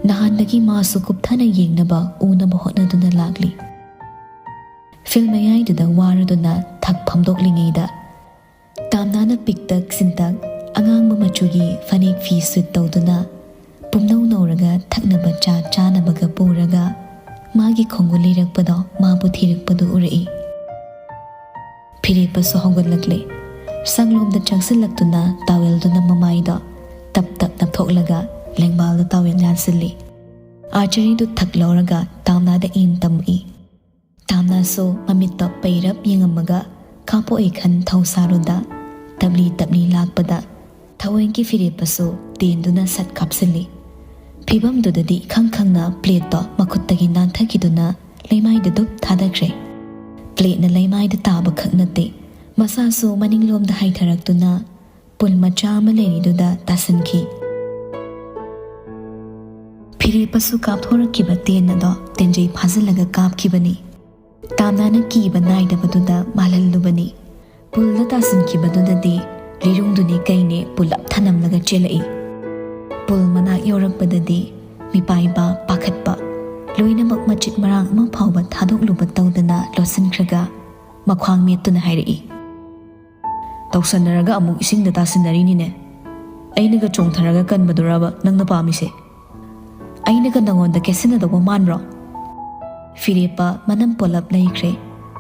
ꯅꯍꯥꯟꯗꯒꯤ ꯃꯥꯁꯨ ꯀꯨꯞꯊꯅ ꯌꯦꯡꯅꯕ, ꯎꯅꯕ ꯍꯣꯠꯅꯗꯨꯅ ꯂꯥꯛꯂꯤ꯫ ꯐꯤꯜ ꯃꯌꯥꯏꯗꯨꯗ ꯋꯥꯔꯗꯨꯅ ꯊꯛ ꯐꯝꯗꯣꯛꯂꯤꯉꯩꯗ, ꯇꯥꯝꯅꯥꯅ ꯄꯤꯛꯇꯛ ꯆꯤꯟꯇꯛ ꯑꯉꯥꯡꯕ ꯃꯆꯨꯒꯤ ꯐꯅꯦꯛ ꯐꯤ ꯁꯨꯠ ꯇꯧꯗꯨꯅ, ꯄꯨꯝꯅꯧ ꯅꯧꯔꯒ ꯊꯛꯅꯕ ꯆꯥ ꯆꯥꯅꯕꯒ ꯄꯨꯔꯒ, ꯃꯥꯒꯤ ꯈꯣꯡꯒꯨꯜ ꯂꯤꯔꯛꯄꯗꯣ ꯃꯥꯕꯨ ꯊꯤꯔꯛꯄꯗꯨ ꯎꯔꯛꯏ꯫ ꯐꯤꯔꯦꯞꯄꯁꯨ ꯍꯧꯒꯠꯂꯛꯂꯦ꯫ ꯁꯪꯂꯣꯝꯗ ꯆꯪꯁꯤꯜꯂꯛꯇꯨꯅ ꯇꯥꯋꯦꯜꯗꯨꯅ ꯃꯃꯥꯏꯗꯣ ꯇꯞ ꯇꯞ ꯅꯞꯊꯣꯛꯂꯒ ꯂꯦꯡꯕꯥꯜꯗ ꯇꯥꯋꯦꯜ ꯌꯥꯟꯁꯤꯜꯂꯤ꯫ ꯑꯥꯔꯆꯔꯤꯗꯨ ꯊꯛ ꯂꯧꯔꯒ ꯇꯥꯝꯅꯥꯗ ꯑꯦꯝ ꯇꯝꯃꯛꯏ꯫ ꯇꯥꯝꯅꯥꯁꯨ ꯃꯃꯤꯠꯇꯣ ꯄꯩꯔꯞ ꯌꯦꯡꯉꯝꯃꯒ ꯀꯥꯞꯄꯣꯛꯏ ꯈꯟ ꯊꯧꯁꯥꯔꯨꯗ ꯇꯞꯂꯤ ꯇꯞꯂꯤ ꯂꯥꯛꯄꯗ ꯊꯋꯦꯟꯒꯤ ꯐꯤꯔꯦꯞꯄꯁꯨ ꯇꯦꯟꯗꯨꯅ ꯁꯠ ꯀꯥꯞꯁꯤꯜꯂꯤ꯫ ꯐꯤꯕꯝꯗꯨꯗꯗꯤ ꯏꯈꯪ ꯈꯪꯅ ꯄ꯭ꯂꯦꯠꯇꯣ ꯃꯈꯨꯠꯇꯒꯤ ꯅꯥꯟꯊꯈꯤꯗꯨꯅ ꯂꯩꯃꯥꯏꯗ ꯗꯨꯞ ꯊꯥꯗꯈ꯭ꯔꯦ꯫ ꯄ꯭ꯂꯦꯠꯅ ꯂꯩꯃꯥꯏꯗ ꯇꯥꯕ ꯈꯛ ꯅꯠꯇꯦ, ꯃꯁꯥꯁꯨ ꯃꯅꯤꯡꯂꯣꯝꯗ ꯍꯥꯏꯊꯔꯛꯇꯨꯅ ꯄꯨꯜ ꯃꯆꯥ ꯑꯃ ꯂꯩꯔꯤꯗꯨꯗ ꯇꯥꯁꯤꯟꯈꯤ꯫ ꯐꯤꯔꯦꯞꯄꯁꯨ ꯀꯥꯞꯊꯣꯔꯛꯈꯤꯕ ꯇꯦꯟ ꯑꯗꯣ ꯇꯦꯟꯖꯩ ꯐꯥꯖꯤꯜꯂꯒ ꯀꯥꯞꯈꯤꯕꯅꯤ꯫ ꯇꯥꯝꯅꯥꯅ ꯀꯤꯕ ꯅꯥꯏꯗꯕꯗꯨꯗ ꯃꯥꯜꯍꯜꯂꯨꯕꯅꯤ꯫ ꯄꯨꯜꯗ ꯇꯥꯁꯤꯟꯈꯤꯕꯗꯨꯗꯗꯤ ꯂꯤꯔꯨꯡꯗꯨꯅꯦ ꯀꯩꯅꯦ ꯄꯨꯂꯞ ꯊꯅꯝꯂꯒ ꯆꯦꯜꯂꯛꯏ꯫ ꯄꯨꯜ ꯃꯅꯥꯛ ꯌꯧꯔꯛꯄꯗꯗꯤ ꯃꯤꯄꯥꯏꯕ, ꯄꯥꯈꯠꯄ, ꯂꯣꯏꯅꯃꯛ ꯃꯆꯤꯠ ꯃꯔꯥꯡ ꯑꯃ ꯐꯥꯎꯕ ꯊꯥꯗꯣꯛꯂꯨꯕ ꯇꯧꯗꯅ ꯂꯣꯠꯁꯤꯟꯈ꯭ꯔꯒ ꯃꯈ꯭ꯋꯥꯡ ꯃꯦꯠꯇꯨꯅ ꯍꯥꯏꯔꯛꯏ, "ꯇꯧꯁꯟꯅꯔꯒ ꯑꯃꯨꯛ ꯏꯁꯤꯡꯗ ꯇꯥꯁꯤꯟꯅꯔꯤꯅꯤꯅꯦ꯫ ꯑꯩꯅꯒ ꯆꯣꯡꯊꯔꯒ ꯀꯟꯕꯗꯨꯔꯕ ꯅꯪꯅ ꯄꯥꯝꯃꯤꯁꯦ?" "ꯑꯩꯅꯒ ꯅꯉꯣꯟꯗ ꯀꯦꯠꯁꯤꯟꯅꯗꯧꯕ ꯃꯥꯟꯕ꯭ꯔꯣ?" ꯐꯤꯔꯦꯞꯄ ꯃꯅꯝ ꯄꯣꯂꯞ ꯂꯩꯈ꯭ꯔꯦ꯫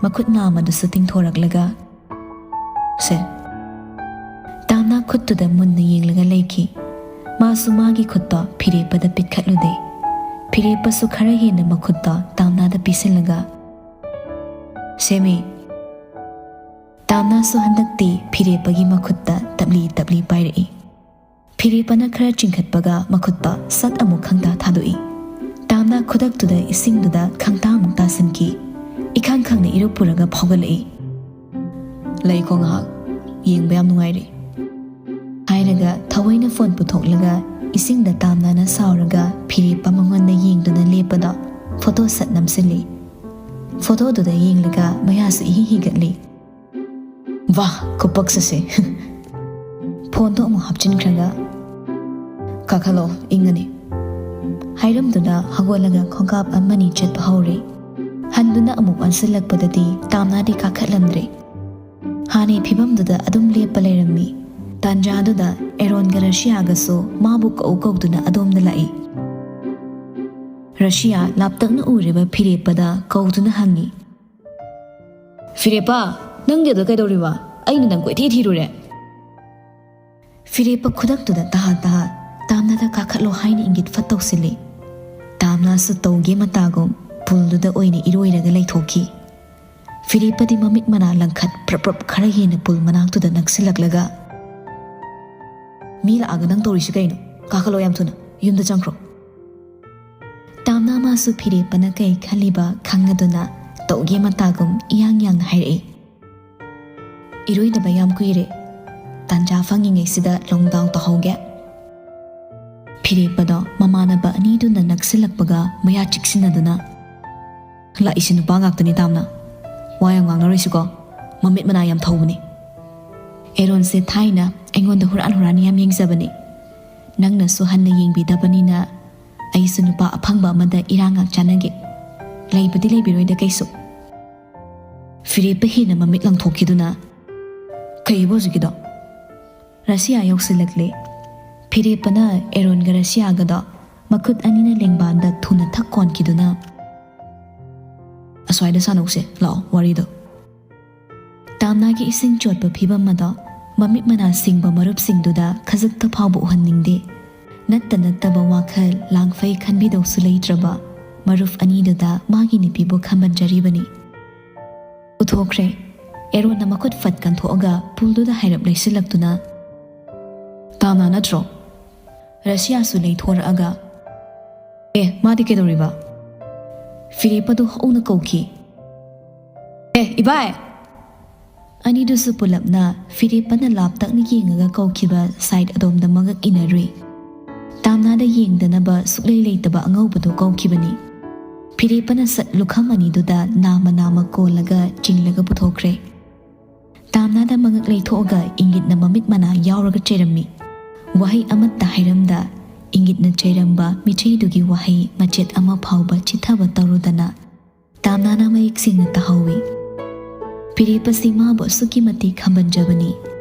ꯃꯈꯨꯠ ꯅꯥꯝꯃꯗꯨꯁꯨ ꯇꯤꯡꯊꯣꯔꯛꯂꯒ, "ꯁꯦ꯫" ꯇꯥꯝꯅꯥ ꯈꯨꯠꯇꯨꯗ ꯃꯨꯟꯅ ꯌꯦꯡꯂꯒ ꯂꯩꯈꯤ꯫ ꯃꯥꯁꯨ ꯃꯥꯒꯤ ꯈꯨꯠꯇꯣ ꯐꯤꯔꯦꯞꯄꯗ ꯄꯤꯛꯈꯠꯂꯨꯗꯦ꯫ ꯐꯤꯔꯦꯞꯄꯁꯨ ꯈꯔ ꯍꯦꯟꯅ ꯃꯈꯨꯠꯇꯣ ꯇꯥꯝꯅꯥꯗ ꯄꯤꯁꯤꯜꯂꯒ, "ꯁꯦꯃꯤ꯫" ꯇꯥꯝꯅꯥꯁꯨ ꯍꯟꯗꯛꯇꯤ ꯐꯤꯔꯦꯞꯄꯒꯤ ꯃꯈꯨꯠꯇ ꯇꯞꯂꯤ ꯇꯞꯂꯤ ꯄꯥꯏꯔꯛꯏ꯫ ꯐꯤꯔꯦꯞꯄꯅ ꯈꯔ ꯆꯤꯡꯈꯠꯄꯒ ꯃꯈꯨꯠꯇ ꯁꯠ ꯑꯃꯨꯛ ꯈꯪꯇꯥ ꯊꯥꯗꯣꯛꯏ꯫ ꯇꯥꯝꯅꯥ ꯈꯨꯗꯛꯇꯨꯗ ꯏꯁꯤꯡꯗꯨꯗ ꯈꯪꯇꯥꯃꯨꯛ ꯇꯥꯁꯤꯟꯈꯤ꯫ ꯏꯈꯪ ꯈꯪꯅ ꯏꯔꯨꯞ ꯄꯨꯔꯒ ꯐꯥꯎꯒꯠꯂꯛꯏ꯫ "ꯂꯩꯀꯣ ꯉꯥꯏꯍꯥꯛ, ꯌꯦꯡꯕ ꯌꯥꯝ ꯅꯨꯡꯉꯥꯏꯔꯤ," ꯍꯥꯏꯔꯒ ꯊꯑꯣꯏꯅ ꯐꯣꯟ ꯄꯨꯊꯣꯛꯂꯒ ꯏꯁꯤꯡꯗ ꯇꯥꯝꯅꯥꯅ ꯁꯥꯎꯔꯒ ꯐꯤꯔꯦꯞꯄ ꯃꯉꯣꯟꯗ ꯌꯦꯡꯗꯨꯅ ꯂꯦꯞꯄꯗꯣ ꯐꯣꯇꯣ ꯁꯠ ꯅꯝꯁꯤꯜꯂꯤ꯫ ꯐꯣꯇꯣꯗꯨꯗ ꯌꯦꯡꯂꯒ ꯃꯌꯥꯁꯨ ꯏꯍꯤ ꯍꯤꯒꯠꯂꯤ꯫ "ꯋꯥ, ꯈꯨꯄꯛꯁꯤꯁꯦ!" ꯐꯣꯟꯗꯣ ꯑꯃꯨꯛ ꯍꯥꯞꯆꯤꯟꯈ꯭ꯔꯒ, "ꯀꯥꯈꯠꯂꯣ, ꯏꯪꯉꯅꯤ꯫" ꯍꯥꯏꯔꯝꯗꯨꯅ ꯍꯧꯒꯠꯂꯒ ꯈꯣꯡꯀꯥꯞ ꯑꯃꯅꯤ ꯆꯠꯄ ꯍꯧꯔꯦ꯫ ꯍꯟꯗꯨꯅ ꯑꯃꯨꯛ ꯑꯣꯟꯁꯤꯜꯂꯛꯄꯗꯗꯤ ꯇꯥꯝꯅꯥꯗꯤ ꯀꯥꯈꯠꯂꯝꯗ꯭ꯔꯦ꯫ ꯍꯥꯟꯅꯩ ꯐꯤꯕꯝꯗꯨꯗ ꯑꯗꯨꯝ ꯂꯦꯞꯄ ꯂꯩꯔꯝꯃꯤ꯫ ꯇꯥꯟꯖꯥꯗꯨꯗ ꯑꯦꯔꯣꯟꯒ ꯔꯁꯤꯌꯥꯒꯁꯨ ꯃꯥꯕꯨ ꯀꯧ ꯀꯧꯗꯨꯅ ꯑꯗꯣꯝꯗ ꯂꯥꯛꯏ꯫ ꯔꯁꯤꯌꯥ ꯂꯥꯞꯇꯛꯅ ꯎꯔꯤꯕ ꯐꯤꯔꯦꯞꯄꯗ ꯀꯧꯗꯨꯅ ꯍꯪꯉꯤ, "ꯐꯤꯔꯦꯞꯄ, ꯅꯪꯗꯤ ꯑꯗ ꯀꯩꯗꯧꯔꯤꯕ? ꯑꯩꯅ ꯅꯪ ꯀꯣꯏꯊꯤ ꯊꯤꯔꯨꯔꯦ꯫" ꯐꯤꯔꯦꯞꯄ ꯈꯨꯗꯛꯇꯨꯗ ꯇꯍꯥ ꯇꯍꯥ ꯇꯥꯝꯅꯥꯗ ꯀꯥꯈꯠꯂꯣ ꯍꯥꯏꯅ ꯏꯪꯒꯤꯠ ꯐꯠ ꯇꯧꯁꯤꯜꯂꯤ꯫ ꯇꯥꯝꯅꯥꯁꯨ ꯇꯧꯒꯦ ꯃꯇꯥꯒꯨꯝ ꯄꯨꯜꯗꯨꯗ ꯑꯣꯏꯅ ꯏꯔꯣꯏꯔꯒ ꯂꯩꯊꯣꯛꯈꯤ꯫ ꯐꯤꯔꯦꯞꯄꯗꯤ ꯃꯃꯤꯠ ꯃꯅꯥ ꯂꯪꯈꯠ ꯄ꯭ꯔꯞ ꯄ꯭ꯔꯞ ꯈꯔ ꯍꯦꯟꯅ ꯄꯨꯜ ꯃꯅꯥꯛꯇꯨꯗ ꯅꯛꯁꯤꯜꯂꯛꯂꯒ, "ꯃꯤ ꯂꯥꯛꯑꯒ ꯅꯪ ꯇꯧꯔꯤꯁꯤ ꯀꯩꯅꯣ? ꯀꯥꯈꯠꯂꯣ ꯌꯥꯝ ꯊꯨꯅ, ꯌꯨꯝꯗ ꯆꯪꯈ꯭ꯔꯣ꯫" ꯇꯥꯝꯅꯥ ꯃꯥꯁꯨ ꯐꯤꯔꯦꯞꯄꯅ ꯀꯩ ꯈꯜꯂꯤꯕ ꯈꯪꯂꯗꯨꯅ ꯇꯧꯒꯦ ꯃꯇꯥꯒꯨꯝ ꯏꯌꯥꯡ ꯌꯥꯡꯅ ꯍꯥꯏꯔꯛꯏ꯫ "ꯏꯔꯣꯏꯗꯕ ꯌꯥꯝ ꯀꯨꯏꯔꯦ꯫ ꯇꯥꯟꯖꯥ ꯐꯪꯉꯤꯉꯩꯁꯤꯗ ꯂꯣꯡꯗꯥꯎ ꯇꯧꯍꯧꯒꯦ꯫" ꯐꯤꯔꯦꯞꯄꯗꯣ ꯃꯃꯥꯟꯅꯕ ꯑꯅꯤꯗꯨꯅ ꯅꯛꯁꯤꯜꯂꯛꯄꯒ ꯃꯌꯥ ꯆꯤꯛꯁꯤꯟꯅꯗꯨꯅ, "ꯂꯥꯛꯏꯁꯤ ꯅꯨꯄꯥ ꯉꯥꯛꯇꯅꯤ ꯇꯥꯝꯅ꯫ ꯋꯥ ꯌꯥꯝ ꯉꯥꯡꯅꯔꯣꯏꯁꯤꯀꯣ꯫ ꯃꯃꯤꯠ ꯃꯅꯥ ꯌꯥꯝ ꯊꯧꯕꯅꯤ꯫" ꯑꯦꯔꯣꯟꯁꯦ ꯊꯥꯏꯅ ꯑꯩꯉꯣꯟꯗ ꯍꯨꯔꯥꯟ ꯍꯨꯔꯥꯟ ꯌꯥꯝ ꯌꯦꯡꯖꯕꯅꯤ꯫ ꯅꯪꯅꯁꯨ ꯍꯟꯅ ꯌꯦꯡꯕꯤꯗꯕꯅꯤꯅ ꯑꯩꯁꯨ ꯅꯨꯄꯥ ꯑꯐꯪꯕ ꯑꯃꯗ ꯏꯔꯥꯡ ꯉꯥꯛ ꯆꯥꯟꯅꯒꯦ꯫ ꯂꯩꯕꯗꯤ ꯂꯩꯕꯤꯔꯣꯏꯗ ꯀꯩꯁꯨ꯫ ꯐꯤꯔꯦꯞꯄ ꯍꯦꯟꯅ ꯃꯃꯤꯠ ꯂꯪꯊꯣꯛꯈꯤꯗꯨꯅ, "ꯀꯩꯕꯨ ꯍꯧꯖꯤꯛꯀꯤꯗꯣ?" ꯔꯁꯤꯌꯥ ꯌꯧꯁꯤꯜꯂꯛꯂꯦ꯫ ꯐꯤꯔꯦꯞꯄꯅ ꯑꯦꯔꯣꯟꯒ ꯔꯁꯤꯌꯥꯒꯗꯣ ꯃꯈꯨꯠ ꯑꯅꯤꯅ ꯂꯦꯡꯕꯥꯟꯗ ꯊꯨꯅ ꯊꯛ ꯀꯣꯟꯈꯤꯗꯨꯅ, "ꯑꯁ꯭ꯋꯥꯏꯗ ꯁꯥꯟꯅꯧꯁꯦ, ꯂꯥꯛꯑꯣ, ꯋꯥꯔꯤꯗꯣ꯫" ꯇꯥꯝꯅꯥꯒꯤ ꯏꯁꯤꯡ ꯆꯣꯠꯄ ꯐꯤꯕꯝ ꯑꯗꯣ ꯃꯃꯤꯠ ꯃꯅꯥ ꯁꯤꯡꯕ ꯃꯔꯨꯞꯁꯤꯡꯗꯨꯗ ꯈꯖꯤꯛꯇ ꯐꯥꯎꯕ ꯎꯍꯟꯅꯤꯡꯗꯦ꯫ ꯅꯠꯇ ꯅꯠꯇꯕ ꯋꯥꯈꯜ ꯂꯥꯡꯐꯩ ꯈꯟꯕꯤꯗꯧꯁꯨ ꯂꯩꯇ꯭ꯔꯕ ꯃꯔꯨꯞ ꯑꯅꯤꯗꯨꯗ ꯃꯥꯒꯤ ꯅꯨꯄꯤꯕꯨ ꯈꯝꯕꯟꯖꯔꯤꯕꯅꯤ꯫ ꯎꯊꯣꯛꯈ꯭ꯔꯦ꯫ ꯑꯦꯔꯣꯟꯅ ꯃꯈꯨꯠ ꯐꯠ ꯀꯟꯊꯣꯛꯑꯒ ꯄꯨꯜꯗꯨꯗ ꯍꯥꯏꯔꯞ ꯂꯩꯁꯤꯜꯂꯛꯇꯨꯅ, "ꯇꯥꯝꯅꯥ ꯅꯠꯇ꯭ꯔꯣ?" ꯔꯁꯤꯌꯥꯁꯨ ꯂꯩꯊꯣꯔꯛꯑꯒ, "ꯑꯦ, ꯃꯥꯗꯤ ꯀꯩꯗꯧꯔꯤꯕ?" ꯐꯤꯔꯦꯞꯄꯗꯨ ꯍꯧꯅ ꯀꯧꯈꯤ, "ꯑꯦ, ꯏꯕꯥꯏ!" ꯑꯅꯤꯗꯨꯁꯨ ꯄꯨꯂꯞꯅ ꯐꯤꯔꯦꯞꯄꯅ ꯂꯥꯞꯇꯛꯅ ꯌꯦꯡꯉꯒ ꯀꯧꯈꯤꯕ ꯁꯥꯏꯠ ꯑꯗꯣꯝꯗ ꯃꯉꯛ ꯏꯟꯅꯔꯨꯏ꯫ ꯇꯥꯝꯅꯥꯗ ꯌꯦꯡꯗꯅꯕ ꯁꯨꯛꯂꯩ ꯂꯩꯇꯕ ꯑꯉꯧꯕꯗꯨ ꯀꯧꯈꯤꯕꯅꯤ꯫ ꯐꯤꯔꯦꯞꯄꯅ ꯁꯠ ꯂꯨꯈꯝ ꯑꯅꯤꯗꯨꯗ ꯅꯥꯝꯃ ꯅꯥꯝꯃ ꯀꯣꯜꯂꯒ ꯆꯤꯡꯂꯒ ꯄꯨꯊꯣꯛꯈ꯭ꯔꯦ꯫ ꯇꯥꯝꯅꯥꯗ ꯃꯉꯛ ꯂꯩꯊꯣꯛꯑꯒ ꯏꯪꯒꯤꯠꯅ ꯃꯃꯤꯠ ꯃꯅꯥ ꯌꯥꯎꯔꯒ ꯆꯩꯔꯝꯃꯤ꯫ ꯋꯥꯍꯩ ꯑꯃꯠꯇ ꯍꯥꯏꯔꯝꯗ ꯏꯪꯒꯤꯠꯅ ꯆꯩꯔꯝꯕ ꯃꯤꯆꯩꯗꯨꯒꯤ ꯋꯥꯍꯩ ꯃꯆꯦꯠ ꯑꯃ ꯐꯥꯎꯕ ꯆꯤꯠꯊꯕ ꯇꯧꯔꯨꯗꯅ ꯇꯥꯝꯅꯥꯅ ꯃꯌꯦꯛ ꯁꯦꯡꯅ ꯇꯥꯍꯧꯏ꯫ ꯐꯤꯔꯦꯞ ꯑꯁꯤ ꯃꯥꯕꯨ ꯑꯁꯨꯛꯀꯤ ꯃꯇꯤꯛ ꯈꯝꯕꯟꯖꯕꯅꯤ꯫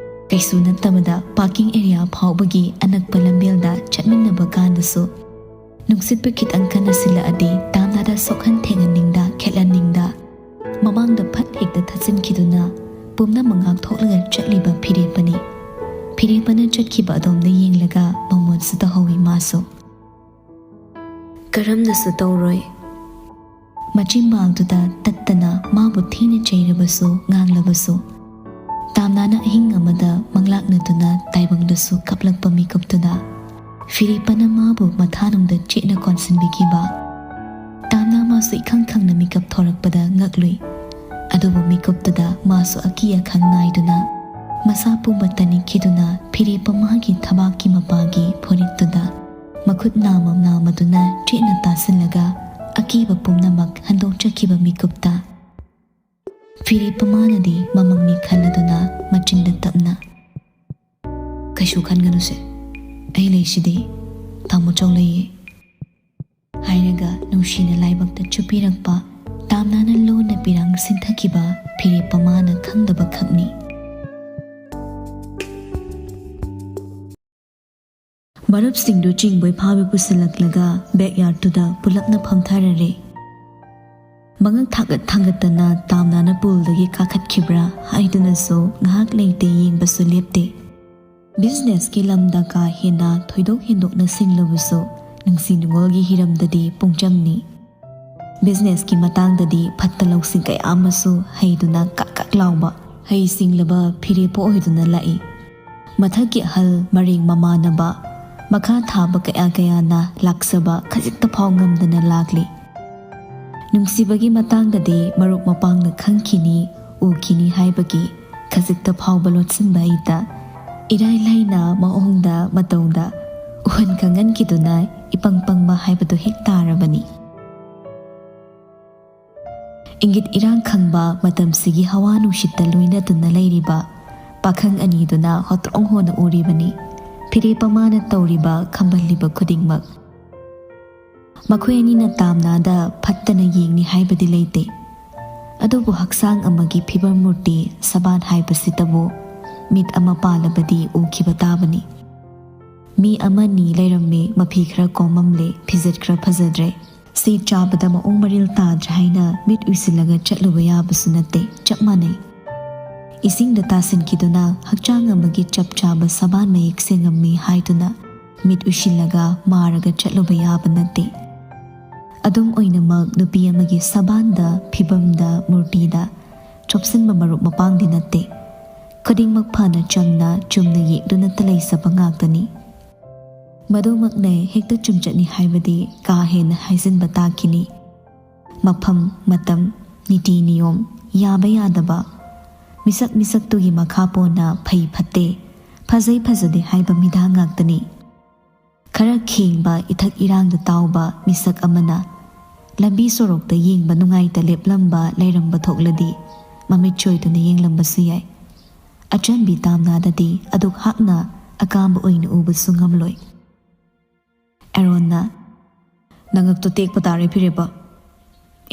ꯀꯩꯁꯨ ꯅꯠꯇꯕꯗ parking area ꯐꯥꯎꯕꯒꯤ ꯑꯅꯛꯄ ꯂꯝꯕꯦꯜꯗ ꯆꯠꯃꯤꯟꯅꯕ ꯀꯥꯟꯗꯁꯨ ꯅꯨꯡꯁꯤꯠꯄꯨ ꯈꯤꯇꯪ ꯀꯟꯅ ꯁꯤꯜꯂꯛꯑꯗꯤ ꯇꯥꯝꯅꯥꯗ ꯁꯣꯛꯍꯟ ꯊꯦꯡꯍꯟꯅꯤꯡꯗ, ꯈꯦꯠꯍꯟꯅꯤꯡꯗ ꯃꯃꯥꯡꯗ ꯐꯠ ꯍꯦꯛꯇ ꯊꯠꯆꯤꯟꯈꯤꯗꯨꯅ ꯄꯨꯝꯅꯃꯛ ꯉꯥꯛꯊꯣꯛꯂꯒ ꯆꯠꯂꯤꯕ ꯐꯤꯔꯦꯞꯄꯅꯤ꯫ ꯐꯤꯔꯦꯞꯄꯅ ꯆꯠꯈꯤꯕ ꯑꯗꯣꯝꯗ ꯌꯦꯡꯂꯒ ꯃꯃꯣꯟꯁꯨ ꯇꯧꯍꯧꯏ ꯃꯥꯁꯨ꯫ ꯀꯔꯝꯅꯁꯨ ꯇꯧꯔꯣꯏ꯫ ꯃꯆꯤꯟꯕꯥꯜꯗꯨꯗ ꯇꯠꯇꯅ ꯃꯥꯕꯨ ꯊꯤꯅ ꯆꯩꯔꯕꯁꯨ ꯉꯥꯡꯂꯕꯁꯨ ꯇꯥꯝꯅꯥꯅ ꯑꯍꯤꯡ ꯑꯃꯗ ꯃꯪꯂꯥꯛꯅꯗꯨꯅ ꯇꯥꯏꯕꯪꯗꯁꯨ ꯀꯞꯂꯛꯄ ꯃꯤꯀꯨꯞꯇꯨꯗ ꯐꯤꯔꯦꯞꯄꯅ ꯃꯥꯕꯨ ꯃꯊꯥꯅꯨꯡꯗ ꯆꯦꯠꯅ ꯀꯣꯟꯁꯤꯟꯕꯤꯈꯤꯕ꯫ ꯇꯥꯝꯅꯥ ꯃꯥꯁꯨ ꯏꯈꯪ ꯈꯪꯅ ꯃꯤꯀꯞ ꯊꯣꯔꯛꯄꯗ ꯉꯛꯂꯨꯏ꯫ ꯑꯗꯨꯕꯨ ꯃꯤꯀꯨꯞꯇꯨꯗ ꯃꯥꯁꯨ ꯑꯀꯤ ꯑꯈꯪ ꯅꯥꯏꯗꯨꯅ ꯃꯁꯥ ꯄꯨꯝꯕ ꯇꯅꯤꯛꯈꯤꯗꯨꯅ ꯐꯤꯔꯦꯞꯄ ꯃꯥꯒꯤ ꯊꯕꯥꯛꯀꯤ ꯃꯄꯥꯒꯤ ꯐꯨꯔꯤꯠꯇꯨꯗ ꯃꯈꯨꯠ ꯅꯥꯃ ꯅꯥꯃꯗꯨꯅ ꯆꯦꯠꯅ ꯇꯥꯁꯤꯜꯂꯒ ꯑꯀꯤꯕ ꯄꯨꯝꯅꯃꯛ ꯍꯟꯗꯣꯛꯆꯈꯤꯕ ꯃꯤꯀꯨꯞꯇ ꯐꯤꯔꯦꯞꯄ ꯃꯥꯅꯗꯤ ꯃꯃꯪꯅꯤ ꯈꯜꯂꯗꯨꯅ ꯃꯆꯤꯟꯗ ꯇꯞꯅ, "ꯀꯩꯁꯨ ꯈꯟꯒꯅꯨꯁꯦ, ꯑꯩ ꯂꯩꯁꯤꯗꯤ, ꯇꯥꯃꯣ ꯆꯧ ꯂꯩꯌꯦ" ꯍꯥꯏꯔꯒ ꯅꯨꯡꯁꯤꯅ ꯂꯥꯏꯕꯛꯇ ꯆꯨꯞꯄꯤꯔꯛꯄ ꯇꯥꯝꯅꯥꯅ ꯂꯣꯟꯅ ꯄꯤꯔꯥꯡ ꯁꯤꯟꯊꯈꯤꯕ ꯐꯤꯔꯦꯞꯄ ꯃꯥꯅ ꯈꯪꯗꯕ ꯈꯛꯅꯤ꯫ ꯃꯔꯨꯞꯁꯤꯡꯗꯨ ꯆꯤꯡꯕꯩ ꯐꯥꯕꯩ ꯄꯨꯁꯤꯜꯂꯛꯂꯒ backyardꯇꯨꯗ ꯄꯨꯂꯞꯅ ꯐꯝꯊꯔꯔꯦ꯫ ꯃꯉꯛ ꯊꯥꯡꯒꯠ ꯊꯥꯡꯒꯠꯇꯅ ꯇꯥꯝꯅꯥꯅ poolꯗꯒꯤ ꯀꯥꯈꯠꯈꯤꯕ꯭ꯔꯥ ꯍꯥꯏꯗꯨꯅꯁꯨ ꯉꯥꯏꯍꯥꯛ ꯂꯩꯇꯦ ꯌꯦꯡꯕꯁꯨ ꯂꯦꯞꯇꯦ꯫ Businessꯀꯤ ꯂꯝꯗ ꯀꯥ ꯍꯦꯟꯅ ꯊꯣꯏꯗꯣꯛ ꯍꯦꯟꯗꯣꯛꯅ ꯁꯤꯡꯂꯕꯁꯨ ꯅꯨꯡꯁꯤ ꯅꯨꯡꯉꯣꯜꯒꯤ ꯍꯤꯔꯝꯗꯗꯤ ꯄꯨꯡꯆꯝꯅꯤ꯫ Businessꯀꯤ ꯃꯇꯥꯡꯗꯗꯤ ꯐꯠꯇ ꯂꯧꯁꯤꯡ ꯀꯌꯥ ꯑꯃꯁꯨ ꯍꯩꯗꯨꯅ ꯀꯛ ꯀꯛ ꯂꯥꯎꯕ ꯍꯩ ꯁꯤꯡꯂꯕ ꯐꯤꯔꯦꯞꯄ ꯑꯣꯏꯗꯨꯅ ꯂꯥꯛꯏ꯫ ꯃꯊꯛꯀꯤ ꯑꯍꯜ ꯃꯔꯦꯡ ꯃꯃꯥꯟꯅꯕ ꯃꯈꯥ ꯊꯥꯕ ꯀꯌꯥ ꯀꯌꯥꯅ ꯂꯥꯛꯆꯕ ꯈꯖꯤꯛꯇ ꯐꯥꯎ ꯉꯝꯗꯅ ꯂꯥꯛꯂꯤ꯫ ꯅꯨꯡꯁꯤꯕꯒꯤ ꯃꯇꯥꯡꯗꯗꯤ ꯃꯔꯨꯞ ꯃꯄꯥꯡꯅ ꯈꯪꯈꯤꯅꯤ, ꯎꯈꯤꯅꯤ ꯍꯥꯏꯕꯒꯤ ꯈꯖꯤꯛꯇ ꯐꯥꯎꯕ ꯂꯣꯠꯁꯤꯟꯕ ꯍꯩꯇ, ꯏꯔꯥꯏ ꯂꯥꯏꯅ ꯃꯑꯣꯡꯗ ꯃꯇꯧꯗ ꯎꯍꯟ ꯈꯪꯍꯟꯈꯤꯗꯨꯅ ꯏꯄꯪ ꯄꯪꯕ ꯍꯥꯏꯕꯗꯨ ꯍꯦꯛ ꯇꯥꯔꯕꯅꯤ꯫ ꯏꯪꯒꯤꯠ ꯏꯔꯥꯡ ꯈꯪꯕ ꯃꯇꯝꯁꯤꯒꯤ ꯍꯋꯥ ꯅꯨꯡꯁꯤꯠꯇ ꯂꯣꯏꯅꯗꯨꯅ ꯂꯩꯔꯤꯕ ꯄꯥꯈꯪ ꯑꯅꯤꯗꯨꯅ ꯍꯣꯇ꯭ꯔꯣꯡ ꯍꯣꯅ ꯎꯔꯤꯕꯅꯤ꯫ ꯐꯤꯔꯦꯞ ꯑꯃꯅ ꯇꯧꯔꯤꯕ ꯈꯝꯕꯜꯂꯤꯕ ꯈꯨꯗꯤꯡꯃꯛ꯫ ꯃꯈꯣꯏ ꯑꯅꯤꯅ ꯇꯥꯝꯅꯥꯗ ꯐꯠꯇꯅ ꯌꯦꯡꯅꯤ ꯍꯥꯏꯕꯗꯤ ꯂꯩꯇꯦ꯫ ꯑꯗꯨꯕꯨ ꯍꯛꯆꯥꯡ ꯑꯃꯒꯤ ꯐꯤꯕꯝ ꯃꯨꯔꯇꯤ ꯁꯕꯥꯟ ꯍꯥꯏꯕꯁꯤꯇꯕꯨ ꯃꯤꯠ ꯑꯃ ꯄꯥꯜꯂꯕꯗꯤ ꯎꯈꯤꯕ ꯇꯥꯕꯅꯤ꯫ ꯃꯤ ꯑꯃꯅꯤ ꯂꯩꯔꯝꯃꯤ, ꯃꯐꯤ ꯈꯔ ꯀꯣꯝꯃꯝꯂꯦ, ꯐꯤꯖꯦꯠ ꯈꯔ ꯐꯖꯗ꯭ꯔꯦ꯫ ꯁꯤ ꯆꯥꯕꯗ ꯃꯑꯣꯡ ꯃꯔꯤꯜ ꯇꯥꯗ꯭ꯔꯦ ꯍꯥꯏꯅ ꯃꯤꯠ ꯎꯏꯁꯤꯜꯂꯒ ꯆꯠꯂꯨꯕ ꯌꯥꯕꯁꯨ ꯅꯠꯇꯦ, ꯆꯞ ꯃꯥꯟꯅꯩ꯫ ꯏꯁꯤꯡꯗ ꯇꯥꯁꯤꯟꯈꯤꯗꯨꯅ ꯍꯛꯆꯥꯡ ꯑꯃꯒꯤ ꯆꯞ ꯆꯥꯕ ꯁꯕꯥꯟ ꯃꯌꯦꯛ ꯁꯦꯡꯉꯝꯃꯤ ꯍꯥꯏꯗꯨꯅ ꯃꯤꯠ ꯎꯏꯁꯤꯜꯂꯒ ꯃꯥꯔꯒ ꯆꯠꯂꯨꯕ ꯌꯥꯕ ꯅꯠꯇꯦ꯫ ꯑꯗꯨꯝ ꯑꯣꯏꯅꯃꯛ ꯅꯨꯄꯤ ꯑꯃꯒꯤ ꯁꯕꯥꯟꯗ, ꯐꯤꯕꯝꯗ, ꯃꯨꯔꯇꯤꯗ ꯆꯣꯞꯁꯤꯟꯕ ꯃꯔꯨꯞ ꯃꯄꯥꯡꯗꯤ ꯅꯠꯇꯦ꯫ ꯈꯨꯗꯤꯡꯃꯛ ꯐꯅ ꯆꯝꯅ ꯆꯨꯝꯅ ꯌꯦꯛꯇꯨꯅꯇ ꯂꯩꯖꯕ ꯉꯥꯛꯇꯅꯤ꯫ ꯃꯗꯨꯃꯛꯅꯦ ꯍꯦꯛꯇ ꯆꯨꯝꯆꯠꯅꯤ ꯍꯥꯏꯕꯗꯤ ꯀꯥ ꯍꯦꯟꯅ ꯍꯥꯏꯖꯤꯟꯕ ꯇꯥꯈꯤꯅꯤ꯫ ꯃꯐꯝ, ꯃꯇꯝ, ꯅꯤꯇꯤ ꯅꯤꯌꯣꯝ, ꯌꯥꯕ ꯌꯥꯗꯕ, ꯃꯤꯁꯛ ꯃꯤꯁꯛꯇꯨꯒꯤ ꯃꯈꯥ ꯄꯣꯟꯅ ꯐꯩ ꯐꯠꯇꯦ, ꯐꯖꯩ ꯐꯖꯗꯦ ꯍꯥꯏꯕ ꯃꯤꯗꯥ ꯉꯥꯛꯇꯅꯤ꯫ ꯈꯔ ꯈꯦꯡꯕ, ꯏꯊꯛ ꯏꯔꯥꯡꯗ ꯇꯥꯎꯕ ꯃꯤꯁꯛ ꯑꯃꯅ ꯂꯝꯕꯤ ꯁꯣꯔꯣꯛꯇ ꯌꯦꯡꯕ ꯅꯨꯡꯉꯥꯏꯇ ꯂꯦꯞꯂꯝꯕ ꯂꯩꯔꯝꯕ ꯊꯣꯛꯂꯗꯤ ꯃꯃꯤꯠ ꯆꯣꯏꯗꯨꯅ ꯌꯦꯡꯂꯝꯕꯁꯨ ꯌꯥꯏ꯫ ꯑꯆꯝꯕꯤ ꯇꯥꯝꯅꯥꯗꯗꯤ ꯑꯗꯨꯛ ꯍꯥꯛꯅ ꯑꯀꯥꯝꯕ ꯑꯣꯏꯅ ꯎꯕꯁꯨ ꯉꯝꯂꯣꯏ꯫ ꯑꯦꯔꯣꯟꯅ, "ꯅꯉꯛꯇꯣ ꯇꯦꯛꯄ ꯇꯥꯔꯦ ꯐꯤꯔꯦꯞꯄ꯫"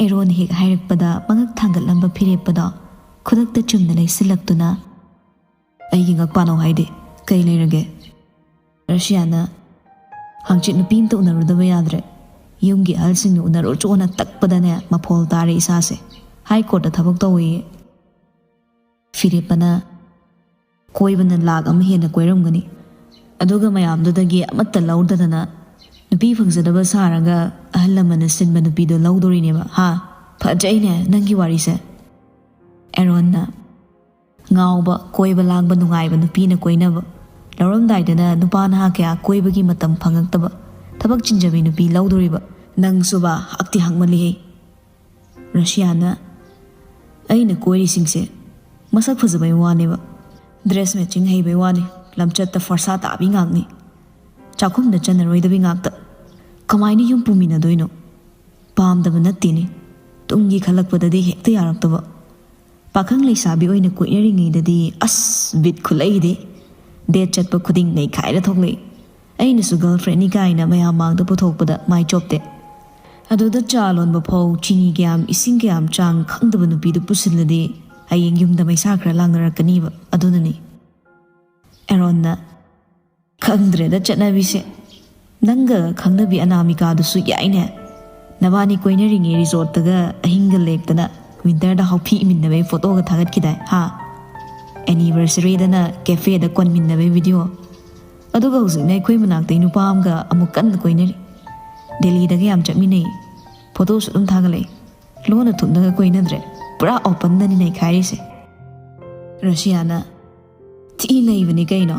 ꯑꯦꯔꯣꯟ ꯍꯦꯛ ꯍꯥꯏꯔꯛꯄꯗ ꯃꯉꯛ ꯊꯥꯡꯒꯠꯂꯝꯕ ꯐꯤꯔꯦꯞꯄꯗꯣ ꯈꯨꯗꯛꯇ ꯆꯨꯝꯅ ꯂꯩꯁꯤꯜꯂꯛꯇꯨꯅ, "ꯑꯩꯒꯤ ꯉꯛ ꯄꯥꯟꯅꯧ ꯍꯥꯏꯗꯤ ꯀꯩ ꯂꯩꯔꯒꯦ?" ꯔꯁꯤꯌꯥꯅ, "ꯍꯪꯆꯤꯠ ꯅꯨꯄꯤ ꯑꯝꯇ ꯎꯅꯔꯨꯗꯕ ꯌꯥꯗ꯭ꯔꯦ꯫ ꯌꯨꯝꯒꯤ ꯑꯍꯜꯁꯤꯡꯅ ꯎꯅꯔꯨꯆꯣꯅ ꯇꯛꯄꯗꯅꯦ ꯃꯐꯣꯜ ꯇꯥꯔꯦ ꯏꯁꯥꯁꯦ꯫ ꯍꯥꯏ ꯀꯣꯔꯠꯇ ꯊꯕꯛ ꯇꯧꯋꯦꯌꯦ꯫" ꯐꯤꯔꯦꯞꯄꯅ, "ꯀꯣꯏꯕꯅ ꯂꯥꯛ ꯑꯃ ꯍꯦꯟꯅ ꯀꯣꯏꯔꯝꯒꯅꯤ꯫ ꯑꯗꯨꯒ ꯃꯌꯥꯝꯗꯨꯗꯒꯤ ꯑꯃꯠꯇ ꯂꯧꯗꯗꯅ ꯅꯨꯄꯤ ꯐꯪꯖꯗꯕ ꯁꯥꯔꯒ ꯑꯍꯜ ꯂꯃꯟꯅ ꯁꯤꯟꯕ ꯅꯨꯄꯤꯗꯣ ꯂꯧꯗꯣꯔꯤꯅꯦꯕ, ꯍꯥ? ꯐꯖꯩꯅꯦ ꯅꯪꯒꯤ ꯋꯥꯔꯤꯁꯦ꯫" ꯑꯦꯔꯣꯟꯅ, "ꯉꯥꯎꯕ, ꯀꯣꯏꯕ ꯂꯥꯡꯕ ꯅꯨꯡꯉꯥꯏꯕ ꯅꯨꯄꯤꯅ ꯀꯣꯏꯅꯕ꯫ ꯂꯧꯔꯝꯗꯥꯏꯗꯅ ꯅꯨꯄꯥ ꯅꯍꯥ ꯀꯌꯥ ꯀꯣꯏꯕꯒꯤ ꯃꯇꯝ ꯐꯪꯉꯛꯇꯕ, ꯊꯕꯛ ꯆꯤꯟꯖꯕꯤ ꯅꯨꯄꯤ ꯂꯧꯗꯣꯔꯤꯕ꯫ ꯅꯪꯁꯨꯕ ꯍꯛꯇꯤ ꯍꯛꯃꯜꯂꯤꯍꯦ꯫" ꯔꯁꯤꯌꯥꯅ, "ꯑꯩꯅ ꯀꯣꯏꯔꯤꯁꯤꯡꯁꯦ ꯃꯁꯛ ꯐꯖꯕꯩ ꯋꯥꯅꯦꯕ, ꯗ꯭ꯔꯦꯁ ꯃꯦꯆꯤꯡ ꯍꯩꯕꯩ ꯋꯥꯅꯤ, ꯂꯝꯆꯠꯇ ꯐꯣꯔꯁꯥ ꯇꯥꯕꯤ ꯉꯥꯛꯅꯤ, ꯆꯥꯛꯈꯨꯝꯗ ꯆꯟꯅꯔꯣꯏꯗꯕꯤ ꯉꯥꯛꯇ꯫ ꯀꯃꯥꯏꯅ ꯌꯨꯝ ꯄꯨꯃꯤꯟꯅꯗꯣꯏꯅꯣ? ꯄꯥꯝꯗꯕ ꯅꯠꯇꯦꯅꯦ, ꯇꯨꯡꯒꯤ ꯈꯜꯂꯛꯄꯗꯗꯤ ꯍꯦꯛꯇ ꯌꯥꯔꯛꯇꯕ꯫ ꯄꯥꯈꯪ ꯂꯩꯁꯥꯕꯤ ꯑꯣꯏꯅ ꯀꯣꯏꯅꯔꯤꯉꯩꯗꯗꯤ ꯑꯁ ꯕꯤꯠ ꯈꯨꯂꯩꯗꯤ, ꯗꯦꯠ ꯆꯠꯄ ꯈꯨꯗꯤꯡ ꯅꯩꯈꯥꯏꯔ ꯊꯣꯛꯂꯛꯏ꯫ ꯑꯩꯅꯁꯨ ꯒꯔꯜ ꯐ꯭ꯔꯦꯟꯅꯤ ꯀꯥꯏꯅ ꯃꯌꯥꯝ ꯃꯥꯡꯗ ꯄꯨꯊꯣꯛꯄꯗ ꯃꯥꯏ ꯆꯣꯞꯇꯦ꯫ ꯑꯗꯨꯗ ꯆꯥ ꯂꯣꯟꯕ ꯐꯥꯎ ꯆꯤꯅꯤ ꯀꯌꯥꯝ ꯏꯁꯤꯡ ꯀꯌꯥꯝ ꯆꯥꯡ ꯈꯪꯗꯕ ꯅꯨꯄꯤꯗꯨ ꯄꯨꯁꯤꯜꯂꯗꯤ ꯍꯌꯦꯡ ꯌꯨꯝꯗ ꯃꯩꯁꯥ ꯈꯔ ꯂꯥꯡꯅꯔꯛꯀꯅꯤꯕ꯫ ꯑꯗꯨꯅꯅꯤ꯫ ꯑꯦꯔꯣꯟꯅ, "ꯈꯪꯗ꯭ꯔꯦꯗ ꯆꯠꯅꯕꯤꯁꯦ꯫ ꯅꯪꯒ ꯈꯪꯅꯕꯤ ꯑꯅꯥꯃꯤꯀꯥꯗꯨꯁꯨ ꯌꯥꯏꯅꯦ꯫ ꯅꯕꯥꯅꯤ ꯀꯣꯏꯅꯔꯤꯉꯩ ꯔꯤꯖꯣꯔꯠꯇꯒ ꯑꯍꯤꯡꯒ ꯂꯦꯛꯇꯅ ꯋꯤꯟꯇꯔꯗ ꯍꯥꯎꯐꯤ ꯏꯃꯤꯟꯅꯕꯩ ꯐꯣꯇꯣꯒ ꯊꯥꯒꯠꯈꯤꯗꯥꯏ, ꯍꯥ? ꯑꯦꯅꯤꯚꯔꯁꯔꯤꯗꯅ ꯀꯦꯐꯦꯗ ꯀꯣꯟꯃꯤꯟꯅꯕꯩ ꯚꯤꯗꯤꯑꯣ꯫ ꯑꯗꯨꯒ ꯍꯧꯖꯤꯛꯅ ꯑꯩꯈꯣꯏ ꯃꯅꯥꯛꯇꯩ ꯅꯨꯄꯥ ꯑꯃꯒ ꯑꯃꯨꯛ ꯀꯟꯅ ꯀꯣꯏꯅꯔꯤ꯫ ꯗꯦꯜꯂꯤꯗꯒ ꯌꯥꯝ ꯆꯠꯃꯤꯟꯅꯩ꯫ ꯐꯣꯇꯣꯁꯨ ꯑꯗꯨꯝ ꯊꯥꯒꯠꯂꯛꯏ꯫ ꯂꯣꯟꯅ ꯊꯨꯞꯅꯒ ꯀꯣꯏꯅꯗ꯭ꯔꯦ꯫ ꯄꯨꯔꯥ ꯑꯣꯄꯟꯗꯅꯤ ꯅꯩꯈꯥꯏꯔꯤꯁꯦ꯫" ꯔꯁꯤꯌꯥꯅ, "ꯊꯤ ꯅꯩꯕꯅꯤ ꯀꯩꯅꯣ꯫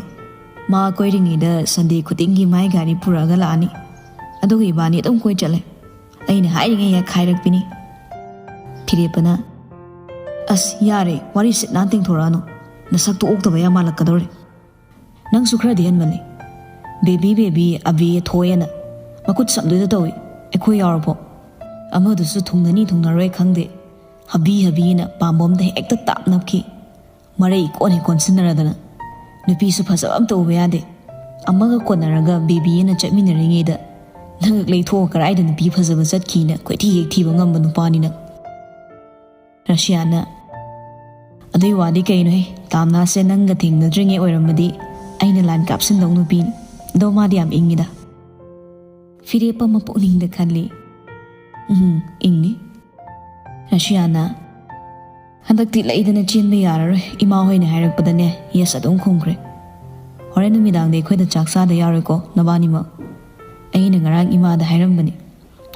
ꯃꯥ ꯀꯣꯏꯔꯤꯉꯩꯗ ꯁꯟꯗꯦ ꯈꯨꯗꯤꯡꯒꯤ ꯃꯥꯏ ꯒꯥꯔꯤ ꯄꯨꯔꯛꯑꯒ ꯂꯥꯛꯑꯅꯤ꯫ ꯑꯗꯨꯒ ꯏꯕꯥꯅꯤ ꯑꯗꯨꯝ ꯀꯣꯏ ꯆꯠꯂꯦ꯫ ꯑꯩꯅ ꯍꯥꯏꯔꯤꯉꯩ ꯍꯦꯛ ꯍꯥꯏꯔꯛꯄꯤꯅꯤ꯫" ꯐꯤꯔꯦꯞꯄꯅ, "ꯑꯁ, ꯌꯥꯔꯦ, ꯋꯥꯔꯤ ꯁꯤꯠ ꯅꯥꯟ ꯇꯦꯡꯊꯣꯔꯛꯑꯅꯨ꯫ ꯅꯁꯛꯇꯨ ꯑꯣꯛꯇꯕ ꯌꯥꯝ ꯃꯥꯜꯂꯛꯀꯗꯧꯔꯦ꯫ ꯅꯪꯁꯨ ꯈꯔꯗꯤ ꯍꯦꯟꯃꯜꯂꯤ꯫ ꯕꯦꯕꯤ, ꯕꯦꯕꯤ, ꯑꯕꯦ, ꯊꯣꯏꯑꯅ ꯃꯈꯨꯠ ꯁꯝꯗꯣꯏꯗ ꯇꯧꯏ, ꯑꯩꯈꯣꯏ ꯌꯥꯎꯔꯐꯥꯎ꯫ ꯑꯃꯗꯨꯁꯨ ꯊꯨꯡꯅꯅꯤ ꯊꯨꯡꯅꯔꯣꯏ ꯈꯪꯗꯦ, ꯍꯕꯤ ꯍꯕꯤꯅ ꯄꯥꯝꯕꯣꯝꯗ ꯍꯦꯛꯇ ꯇꯥꯞ ꯅꯞꯈꯤ꯫ ꯃꯔꯩ ꯀꯣꯟ ꯍꯦꯛ ꯀꯣꯟꯁꯤꯟꯅꯔꯗꯅ꯫ ꯅꯨꯄꯤꯁꯨ ꯐꯖꯕ ꯑꯝꯇ ꯎꯕ ꯌꯥꯗꯦ꯫ ꯑꯃꯒ ꯀꯣꯟꯅꯔꯒ ꯕꯦꯕꯤꯅ ꯆꯠꯃꯤꯟꯅꯔꯤꯉꯩꯗ ꯅꯉꯛ ꯂꯩꯊꯣꯛꯑ ꯀꯔꯥꯏꯗ ꯅꯨꯄꯤ ꯐꯖꯕ ꯆꯠꯈꯤꯅ ꯀꯣꯏꯊꯤ ꯍꯦꯛ ꯊꯤꯕ ꯉꯝꯕ ꯅꯨꯄꯥꯅꯤ ꯅꯪ꯫" ꯔꯁꯤꯌꯥꯅ, "ꯑꯗꯨꯏ ꯋꯥꯗꯤ ꯀꯩꯅꯣꯍꯦ, ꯇꯥꯝꯅꯥꯁꯦ ꯅꯪꯒ ꯊꯦꯡꯅꯗ꯭ꯔꯤꯉꯩ ꯑꯣꯏꯔꯝꯃꯗꯤ ꯑꯩꯅ ꯂꯥꯟ ꯀꯥꯞꯁꯤꯟꯗꯧ ꯅꯨꯄꯤꯅꯤ꯫ ꯑꯗꯣ ꯃꯥꯗꯤ ꯌꯥꯝ ꯏꯪꯉꯤꯗ꯫" ꯐꯤꯔꯦꯞꯄ ꯃꯄꯨꯛꯅꯤꯡꯗ ꯈꯜꯂꯤ, "ꯎꯝ, ꯏꯪꯅꯤ꯫" ꯔꯁꯤꯌꯥꯅ, "ꯍꯟꯗꯛꯇꯤ ꯂꯩꯗꯅ ꯆꯦꯟꯕ ꯌꯥꯔꯔꯣꯏ, ꯏꯃꯥ ꯍꯣꯏꯅ ꯍꯥꯏꯔꯛꯄꯗꯅꯦ ꯌꯦꯁ ꯑꯗꯨꯝ ꯈꯨꯝꯈ꯭ꯔꯦ꯫ ꯍꯣꯔꯦꯟ ꯅꯨꯃꯤꯗꯥꯡꯗꯤ ꯑꯩꯈꯣꯏꯗ ꯆꯥꯛ ꯆꯥꯗ ꯌꯥꯔꯣꯏꯀꯣ ꯅꯕꯥꯅꯤꯃꯛ꯫ ꯑꯩꯅ ꯉꯔꯥꯡ ꯏꯃꯥꯗ ꯍꯥꯏꯔꯝꯕꯅꯤ꯫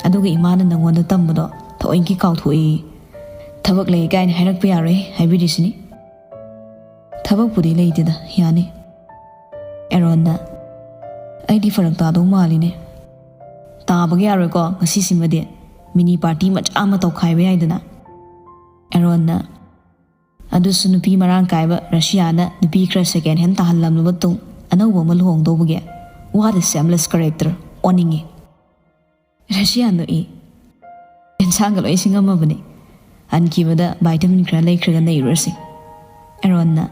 ꯑꯗꯨꯒ ꯏꯃꯥꯅ ꯅꯪꯉꯣꯟꯗ ꯇꯝꯕꯗꯣ ꯊꯑꯣꯏꯀꯤ ꯀꯥꯎꯊꯣꯛꯏ꯫ ꯊꯕꯛ ꯂꯩ ꯀꯥꯏꯅ ꯍꯥꯏꯔꯛꯄ ꯌꯥꯔꯣꯏ ꯍꯥꯏꯕꯤꯔꯤꯁꯤꯅꯤ꯫" "ꯊꯕꯛꯄꯨꯗꯤ ꯂꯩꯇꯦꯗ, ꯌꯥꯅꯤ꯫" ꯑꯦꯔꯣꯟꯅ, "ꯑꯩꯗꯤ ꯐꯔꯛ ꯇꯥꯗꯧ ꯃꯥꯜꯂꯤꯅꯦ꯫" "ꯇꯥꯕꯒ ꯌꯥꯔꯣꯏꯀꯣ, ꯉꯁꯤꯁꯤꯃꯗꯤ ꯃꯤꯅꯤ ꯄꯥꯔꯇꯤ ꯃꯆꯥ ꯑꯃ ꯇꯧꯈꯥꯏꯕ ꯌꯥꯏꯗꯅ꯫" ꯑꯦꯔꯣꯟꯅ, "ꯑꯗꯨꯁꯨ ꯅꯨꯄꯤ ꯃꯔꯥꯡ ꯀꯥꯏꯕ ꯔꯁꯤꯌꯥꯅ ꯅꯨꯄꯤ ꯈꯔ ꯁꯦꯀꯦꯟ ꯍꯦꯟ ꯇꯥꯍꯜꯂꯝꯂꯕ ꯃꯇꯨꯡ ꯑꯅꯧꯕ ꯑꯃ ꯂꯨꯍꯣꯡꯗꯧꯕꯒꯤ꯫ What a shameless character꯫ ꯑꯣꯟꯅꯤꯡꯉꯤ꯫" ꯔꯁꯤꯌꯥ ꯅꯣꯛꯏ꯫ "ꯑꯦꯟꯁꯥꯡꯒ ꯂꯣꯏ ꯁꯤꯡꯉꯝꯃꯕꯅꯤ꯫ ꯍꯟꯈꯤꯕꯗ ꯚꯥꯏꯇꯥꯃꯤꯟ ꯈꯔ ꯂꯩꯈ꯭ꯔꯒ ꯅꯩꯔꯨꯔꯁꯤ꯫" ꯑꯦꯔꯣꯟꯅ,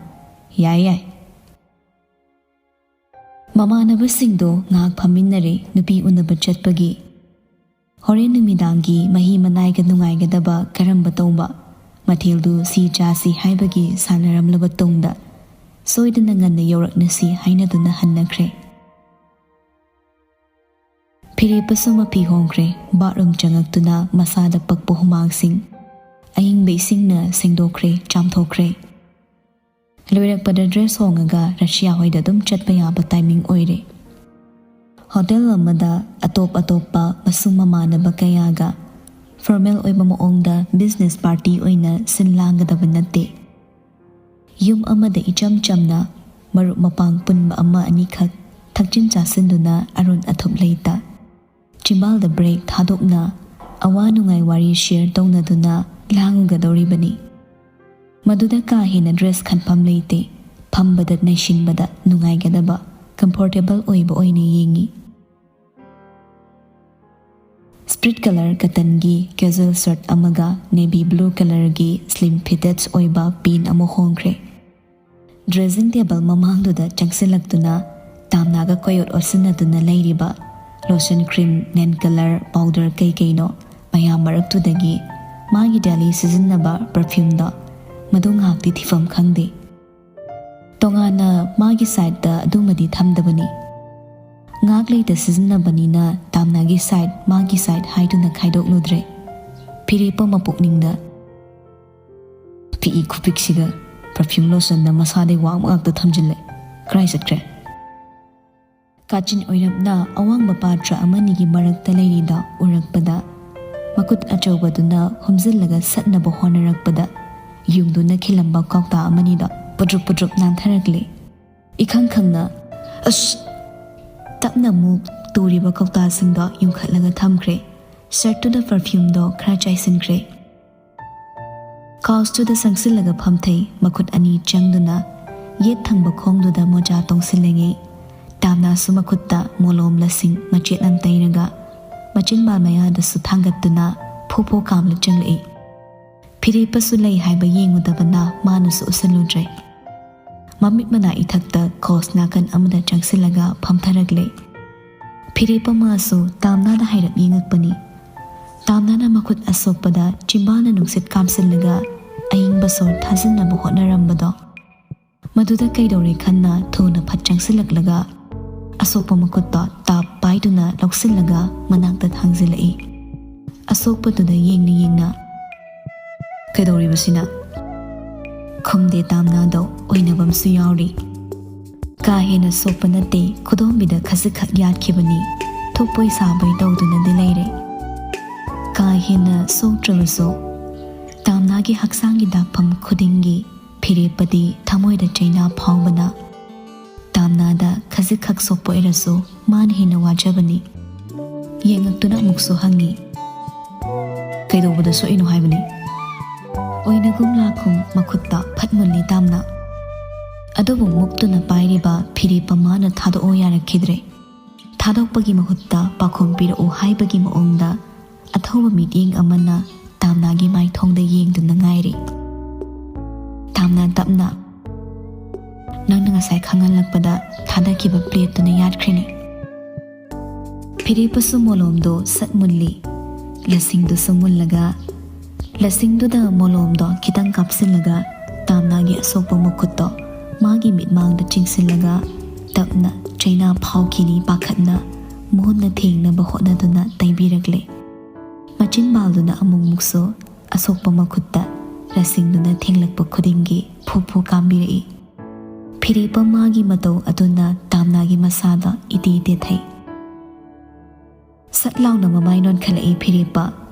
"ꯌꯥꯏ, ꯌꯥꯏ꯫" ꯃꯃꯥꯟꯅꯕꯁꯤꯡꯗꯣ ꯉꯥꯏꯍꯥꯛ ꯐꯝꯃꯤꯟꯅꯔꯦ ꯅꯨꯄꯤ ꯎꯅꯕ ꯆꯠꯄꯒꯤ꯫ ꯍꯣꯔꯦꯟ ꯅꯨꯃꯤꯗꯥꯡꯒꯤ ꯃꯍꯤ ꯃꯅꯥꯏꯒ ꯅꯨꯡꯉꯥꯏꯒꯗꯕ ꯀꯔꯝꯕ ꯇꯧꯕ ꯃꯊꯦꯜꯗꯨ ꯁꯤ ꯆꯥꯁꯤ ꯍꯥꯏꯕꯒꯤ ꯁꯥꯟꯅꯔꯝꯂꯕ ꯇꯨꯡꯗ ꯁꯣꯏꯗꯅ ꯉꯟꯅ ꯌꯧꯔꯛꯅꯁꯤ ꯍꯥꯏꯅꯗꯨꯅ ꯍꯟꯅꯈ꯭ꯔꯦ꯫ ꯐꯤꯔꯦꯞꯄꯁꯨ ꯃꯐꯤ ꯍꯣꯡꯈ꯭ꯔꯦ꯫ ꯕꯥꯠꯔꯨꯝ ꯆꯪꯉꯛꯇꯨꯅ ꯃꯁꯥꯗ ꯄꯛꯄ ꯍꯨꯃꯥꯡꯁꯤꯡ ꯑꯏꯪꯕ ꯏꯁꯤꯡꯅ ꯁꯦꯡꯗꯣꯛꯈ꯭ꯔꯦ, ꯆꯥꯝꯊꯣꯛꯈ꯭ꯔꯦ꯫ ꯂꯣꯏꯔꯛꯄꯗ ꯗ꯭ꯔꯦꯁ ꯍꯣꯡꯉꯒ ꯔꯁꯤꯌꯥ ꯍꯣꯏꯗ ꯑꯗꯨꯝ ꯆꯠꯄ ꯌꯥꯕ ꯇꯥꯏꯃꯤꯡ ꯑꯣꯏꯔꯦ꯫ ꯍꯣꯇꯦꯜ ꯑꯃꯗ ꯑꯇꯣꯞ ꯑꯇꯣꯞꯄ ꯃꯁꯨꯡ ꯃꯃꯥꯟꯅꯕ ꯀꯌꯥꯒ ꯐꯣꯔꯃꯦꯜ ꯑꯣꯏꯕ ꯃꯑꯣꯡꯗ ꯕꯤꯖꯤꯅꯦꯁ ꯄꯥꯔꯇꯤ ꯑꯣꯏꯅ ꯁꯤꯟ ꯂꯥꯡꯒꯗꯕ ꯅꯠꯇꯦ꯫ ꯌꯨꯝ ꯑꯃꯗ ꯏꯆꯝ ꯆꯝꯅ ꯃꯔꯨꯞ ꯃꯄꯥꯡ ꯄꯨꯟꯕ ꯑꯃ ꯑꯅꯤꯈꯛ ꯊꯛꯆꯤꯟ ꯆꯥꯁꯤꯟꯗꯨꯅ ꯑꯔꯣꯟ ꯑꯊꯨꯞ ꯂꯩꯇ ꯆꯤꯝꯕꯥꯜꯗ ꯕ꯭ꯔꯦꯛ ꯊꯥꯗꯣꯛꯅ ꯑꯋꯥ ꯅꯨꯡꯉꯥꯏ ꯋꯥꯔꯤ ꯁꯤꯌꯔ ꯇꯧꯅꯗꯨꯅ ꯂꯥꯡꯉꯨꯒꯗꯧꯔꯤꯕꯅꯤ꯫ ꯃꯗꯨꯗ ꯀꯥ ꯍꯦꯟꯅ ꯗ꯭ꯔꯦꯁ ꯈꯟꯐꯝ ꯂꯩꯇꯦ꯫ ꯐꯝꯕꯗ ꯅꯩꯁꯤꯟꯕꯗ ꯅꯨꯡꯉꯥꯏꯒꯗꯕ ꯀꯝꯐꯣꯔꯇꯦꯕꯜ ꯑꯣꯏꯕ ꯑꯣꯏꯅ ꯌꯦꯡꯉꯤ꯫ ꯁ꯭ꯄ꯭ꯔꯤꯠ ꯀꯂꯔ ꯀꯇꯟꯒꯤ ꯀꯦꯖꯨꯋꯦꯜ ꯁꯔꯠ ꯑꯃꯒ ꯅꯦꯚꯤ ꯕ꯭ꯂꯨ ꯀꯂꯔꯒꯤ ꯁ꯭ꯂꯤꯝ ꯐꯤꯇꯦꯠꯁ ꯑꯣꯏꯕ ꯄꯦꯟ ꯑꯃ ꯍꯣꯡꯈ꯭ꯔꯦ꯫ ꯗ꯭ꯔꯦꯁꯤꯡ ꯇꯦꯕꯜ ꯃꯃꯥꯡꯗꯨꯗ ꯆꯪꯁꯤꯜꯂꯛꯇꯨꯅ ꯇꯥꯝꯅꯥꯒ ꯀꯣꯏꯑꯣꯠ ꯑꯣꯠꯁꯤꯟꯅꯗꯨꯅ ꯂꯩꯔꯤꯕ ꯂꯣꯁꯟ, ꯀ꯭ꯔꯤꯝ, ꯅꯦꯟ ꯀꯂꯔ, ꯄꯥꯎꯗꯔ ꯀꯩ ꯀꯩꯅꯣ ꯃꯌꯥꯝ ꯃꯔꯛꯇꯨꯗꯒꯤ ꯃꯥꯒꯤ ꯗꯦꯂꯤ ꯁꯤꯖꯤꯟꯅꯕ ꯄꯔꯐ꯭ꯌꯨꯝꯗꯣ ꯃꯗꯨ ꯉꯥꯏꯍꯥꯛꯇꯤ ꯊꯤꯐꯝ ꯈꯪꯗꯦ꯫ ꯇꯣꯉꯥꯟꯅ ꯃꯥꯒꯤ ꯁꯥꯏꯠꯇ ꯑꯗꯨꯃꯗꯤ ꯊꯝꯗꯕꯅꯤ꯫ ꯉꯥꯏꯍꯥꯛ ꯂꯩꯇ ꯁꯤꯖꯤꯟꯅꯕꯅꯤꯅ ꯇꯥꯝꯅꯥꯒꯤ ꯁꯥꯏꯠ, ꯃꯥꯒꯤ ꯁꯥꯏꯠ ꯍꯥꯏꯗꯨꯅ ꯈꯥꯏꯗꯣꯛꯂꯨꯗ꯭ꯔꯦ꯫ ꯐꯤꯔꯦꯞꯄ ꯃꯄꯨꯛꯅꯤꯡꯗ, "ꯄꯤꯛꯏ ꯈꯨꯄꯤꯛꯁꯤꯒ ꯄꯔꯐ꯭ꯌꯨꯝ ꯂꯣꯁꯟꯅ ꯃꯁꯥꯗꯩ ꯋꯥꯡꯕ ꯉꯥꯛꯇ ꯊꯝꯖꯤꯜꯂꯦ꯫ ꯀꯔꯥꯏ ꯆꯠꯈ꯭ꯔꯦ?" ꯀꯥꯆꯤꯟ ꯑꯣꯏꯔꯞꯅ ꯑꯋꯥꯡꯕ ꯄꯥꯇ꯭ꯔ ꯑꯃꯅꯤꯒꯤ ꯃꯔꯛꯇ ꯂꯩꯔꯤꯗ ꯎꯔꯛꯄꯗ, ꯃꯈꯨꯠ ꯑꯆꯧꯕꯗꯨꯅ ꯍꯨꯝꯖꯤꯜꯂꯒ ꯁꯠꯅꯕ ꯍꯣꯠꯅꯔꯛꯄꯗ, ꯌꯨꯡꯗꯨꯅ ꯈꯤꯜꯂꯝꯕ ꯀꯧꯇꯥ ꯑꯃꯅꯤꯗꯣ ꯄꯨꯗ꯭ꯔꯨꯞ ꯄꯨꯗ꯭ꯔꯨꯞ ꯅꯥꯟꯊꯔꯛꯂꯦ꯫ ꯏꯈꯪ ꯈꯪꯅ, "ꯑꯁ!" ꯇꯞꯅ ꯑꯃꯨꯛ ꯇꯨꯔꯤꯕ ꯀꯧꯇꯥꯁꯤꯡꯗꯣ ꯌꯨꯡꯈꯠꯂꯒ ꯊꯝꯈ꯭ꯔꯦ꯫ ꯁꯔꯠꯇꯨꯗ ꯄꯔꯐ꯭ꯌꯨꯝꯗꯣ ꯈꯔ ꯆꯥꯏꯁꯤꯟꯈ꯭ꯔꯦ꯫ ꯀꯥꯎꯁꯇꯨꯗ ꯆꯪꯁꯤꯜꯂꯒ ꯐꯝꯊꯩ, ꯃꯈꯨꯠ ꯑꯅꯤ ꯆꯪꯗꯨꯅ ꯌꯦꯠ ꯊꯪꯕ ꯈꯣꯡꯗꯨꯗ ꯃꯣꯖꯥ ꯇꯣꯡꯁꯤꯜꯂꯤꯉꯩ, ꯇꯥꯝꯅꯥꯁꯨ ꯃꯈꯨꯠꯇ ꯃꯣꯂꯣꯝ ꯂꯁꯤꯡ ꯃꯆꯦꯠ ꯑꯃ ꯇꯩꯔꯒ ꯃꯆꯤꯟꯕꯥꯜ ꯃꯌꯥꯗꯁꯨ ꯊꯥꯡꯒꯠꯇꯨꯅ ꯐꯨ ꯐꯨ ꯀꯥꯝꯂ ꯆꯪꯂꯛꯏ꯫ ꯐꯤꯔꯦꯞꯄꯁꯨ ꯂꯩ ꯍꯥꯏꯕ ꯌꯦꯡꯉꯨꯗꯕꯅ ꯃꯥꯅꯁꯨ ꯎꯁꯜꯂꯨꯗ꯭ꯔꯦ꯫ ꯃꯃꯤꯠ ꯃꯅꯥ ꯏꯊꯛꯇ ꯀꯣꯁ ꯅꯥꯀꯟ ꯑꯃꯗ ꯆꯪꯁꯤꯜꯂꯒ ꯐꯝꯊꯔꯛꯂꯦ꯫ ꯐꯤꯔꯦꯞꯄ ꯃꯥꯁꯨ ꯇꯥꯝꯅꯥꯗ ꯍꯥꯏꯔꯞ ꯌꯦꯡꯉꯛꯄꯅꯤ꯫ ꯇꯥꯝꯅꯥꯅ ꯃꯈꯨꯠ ꯑꯁꯣꯛꯄꯗ ꯆꯤꯝꯕꯥꯜꯅ ꯅꯨꯡꯁꯤꯠ ꯀꯥꯝꯁꯤꯜꯂꯒ ꯑꯏꯪꯕ ꯁꯣꯔ ꯊꯥꯖꯤꯟꯅꯕ ꯍꯣꯠꯅꯔꯝꯕꯗꯣ, ꯃꯗꯨꯗ ꯀꯩꯗꯧꯔꯦ ꯈꯟꯅ ꯊꯨꯅ ꯐꯠ ꯆꯪꯁꯤꯜꯂꯛꯂꯒ ꯑꯁꯣꯛꯄ ꯃꯈꯨꯠꯇꯣ ꯇꯥꯞ ꯄꯥꯏꯗꯨꯅ ꯂꯧꯁꯤꯜꯂꯒ ꯃꯅꯥꯛꯇ ꯊꯥꯡꯖꯤꯜꯂꯛꯏ꯫ ꯑꯁꯣꯛꯄꯗꯨꯗ ꯌꯦꯡꯅ ꯌꯦꯡꯅ, "ꯀꯩꯗꯧꯔꯤꯕꯁꯤꯅ?" ꯈꯨꯝꯗꯦ ꯇꯥꯝꯅꯥꯗꯣ, ꯑꯣꯏꯅꯕꯝꯁꯨ ꯌꯥꯎꯔꯤ꯫ ꯀꯥ ꯍꯦꯟꯅ ꯁꯣꯛꯄ ꯅꯠꯇꯦ, ꯈꯨꯗꯣꯝꯕꯤꯗ ꯈꯖꯤꯛꯈꯛ ꯌꯥꯠꯈꯤꯕꯅꯤ, ꯊꯨꯞꯄꯣꯏ ꯁꯥꯕꯣꯏ ꯇꯧꯗꯨꯅꯗꯤ ꯂꯩꯔꯦ꯫ ꯀꯥ ꯍꯦꯟꯅ ꯁꯣꯛꯇ꯭ꯔꯕꯁꯨ ꯇꯥꯝꯅꯥꯒꯤ ꯍꯛꯆꯥꯡꯒꯤ ꯗꯥꯛꯐꯝ ꯈꯨꯗꯤꯡꯒꯤ ꯐꯤꯔꯦꯞꯄꯗꯤ ꯊꯃꯣꯏꯗ ꯆꯩꯅꯥ ꯐꯥꯎꯕꯅ ꯇꯥꯝꯅꯥꯗ ꯈꯖꯤꯛꯈꯛ ꯁꯣꯛꯄ ꯑꯣꯏꯔꯁꯨ ꯃꯥꯅ ꯍꯦꯟꯅ ꯋꯥꯖꯕꯅꯤ꯫ ꯌꯦꯡꯉꯛꯇꯨꯅ ꯑꯃꯨꯛꯁꯨ ꯍꯪꯉꯤ, "ꯀꯩꯗꯧꯕꯗ ꯁꯣꯛꯏꯅꯣ ꯍꯥꯏꯕꯅꯤ?" ꯑꯣꯏꯅꯒꯨꯝ ꯂꯥꯛꯈꯨꯝ ꯃꯈꯨꯠꯇ ꯐꯠ ꯃꯨꯜꯂꯤ ꯇꯥꯝꯅꯥ꯫ ꯑꯗꯨꯕꯨ ꯃꯨꯛꯇꯨꯅ ꯄꯥꯏꯔꯤꯕ ꯐꯤꯔꯦꯞꯄ ꯃꯥꯅ ꯊꯥꯗꯣꯛꯑꯣ ꯌꯥꯔꯛꯈꯤꯗ꯭ꯔꯦ꯫ ꯊꯥꯗꯣꯛꯄꯒꯤ ꯃꯍꯨꯠꯇ ꯄꯥꯈꯣꯝ ꯄꯤꯔꯛꯎ ꯍꯥꯏꯕꯒꯤ ꯃꯑꯣꯡꯗ ꯑꯊꯧꯕ ꯃꯤꯠꯌꯦꯡ ꯑꯃꯅ ꯇꯥꯝꯅꯥꯒꯤ ꯃꯥꯏꯊꯣꯡꯗ ꯌꯦꯡꯗꯨꯅ ꯉꯥꯏꯔꯤ꯫ ꯇꯥꯝꯅꯥ ꯇꯞꯅ, "ꯅꯪꯅ ꯉꯁꯥꯏ ꯈꯪꯍꯜꯂꯛꯄꯗ ꯊꯥꯗꯈꯤꯕ ꯄ꯭ꯂꯦꯠꯇꯨꯅ ꯌꯥꯠꯈ꯭ꯔꯤꯅꯤ꯫" ꯐꯤꯔꯦꯞꯄꯁꯨ ꯃꯣꯂꯣꯝꯗꯣ ꯁꯠ ꯃꯨꯜꯂꯤ꯫ ꯂꯁꯤꯡꯗꯨꯁꯨ ꯃꯨꯜꯂꯒ, ꯂꯁꯤꯡꯗꯨꯗ ꯃꯣꯂꯣꯝꯗꯣ ꯈꯤꯇꯪ ꯀꯥꯞꯁꯤꯜꯂꯒ ꯇꯥꯝꯅꯥꯒꯤ ꯑꯁꯣꯛꯄ ꯃꯈꯨꯠꯇꯣ ꯃꯥꯒꯤ ꯃꯤꯠꯃꯥꯡꯗ ꯆꯤꯡꯁꯤꯜꯂꯒ ꯇꯞꯅ, ꯆꯩꯅꯥ ꯐꯥꯎꯈꯤꯅꯤ ꯄꯥꯈꯠꯅ ꯃꯣꯟꯅ ꯊꯦꯡꯅꯕ ꯍꯣꯠꯅꯗꯨꯅ ꯇꯩꯕꯤꯔꯛꯂꯦ꯫ ꯃꯆꯤꯟꯕꯥꯜꯗꯨꯅ ꯑꯃꯨꯛꯃꯨꯛꯁꯨ ꯑꯁꯣꯛꯄ ꯃꯈꯨꯠꯇ ꯂꯁꯤꯡꯗꯨꯅ ꯊꯦꯡꯂꯛꯄ ꯈꯨꯗꯤꯡꯒꯤ ꯐꯨ ꯐꯨ ꯀꯥꯝꯕꯤꯔꯛꯏ꯫ ꯐꯤꯔꯦꯞꯄ ꯃꯥꯒꯤ ꯃꯇꯧ ꯑꯗꯨꯅ ꯇꯥꯝꯅꯥꯒꯤ ꯃꯁꯥꯗ ꯏꯇꯦ ꯇꯦꯊꯩ꯫ ꯁꯠ ꯂꯥꯎꯅ ꯃꯃꯥꯏ ꯅꯣꯟꯈꯠꯂꯛꯏ ꯐꯤꯔꯦꯞꯄ꯫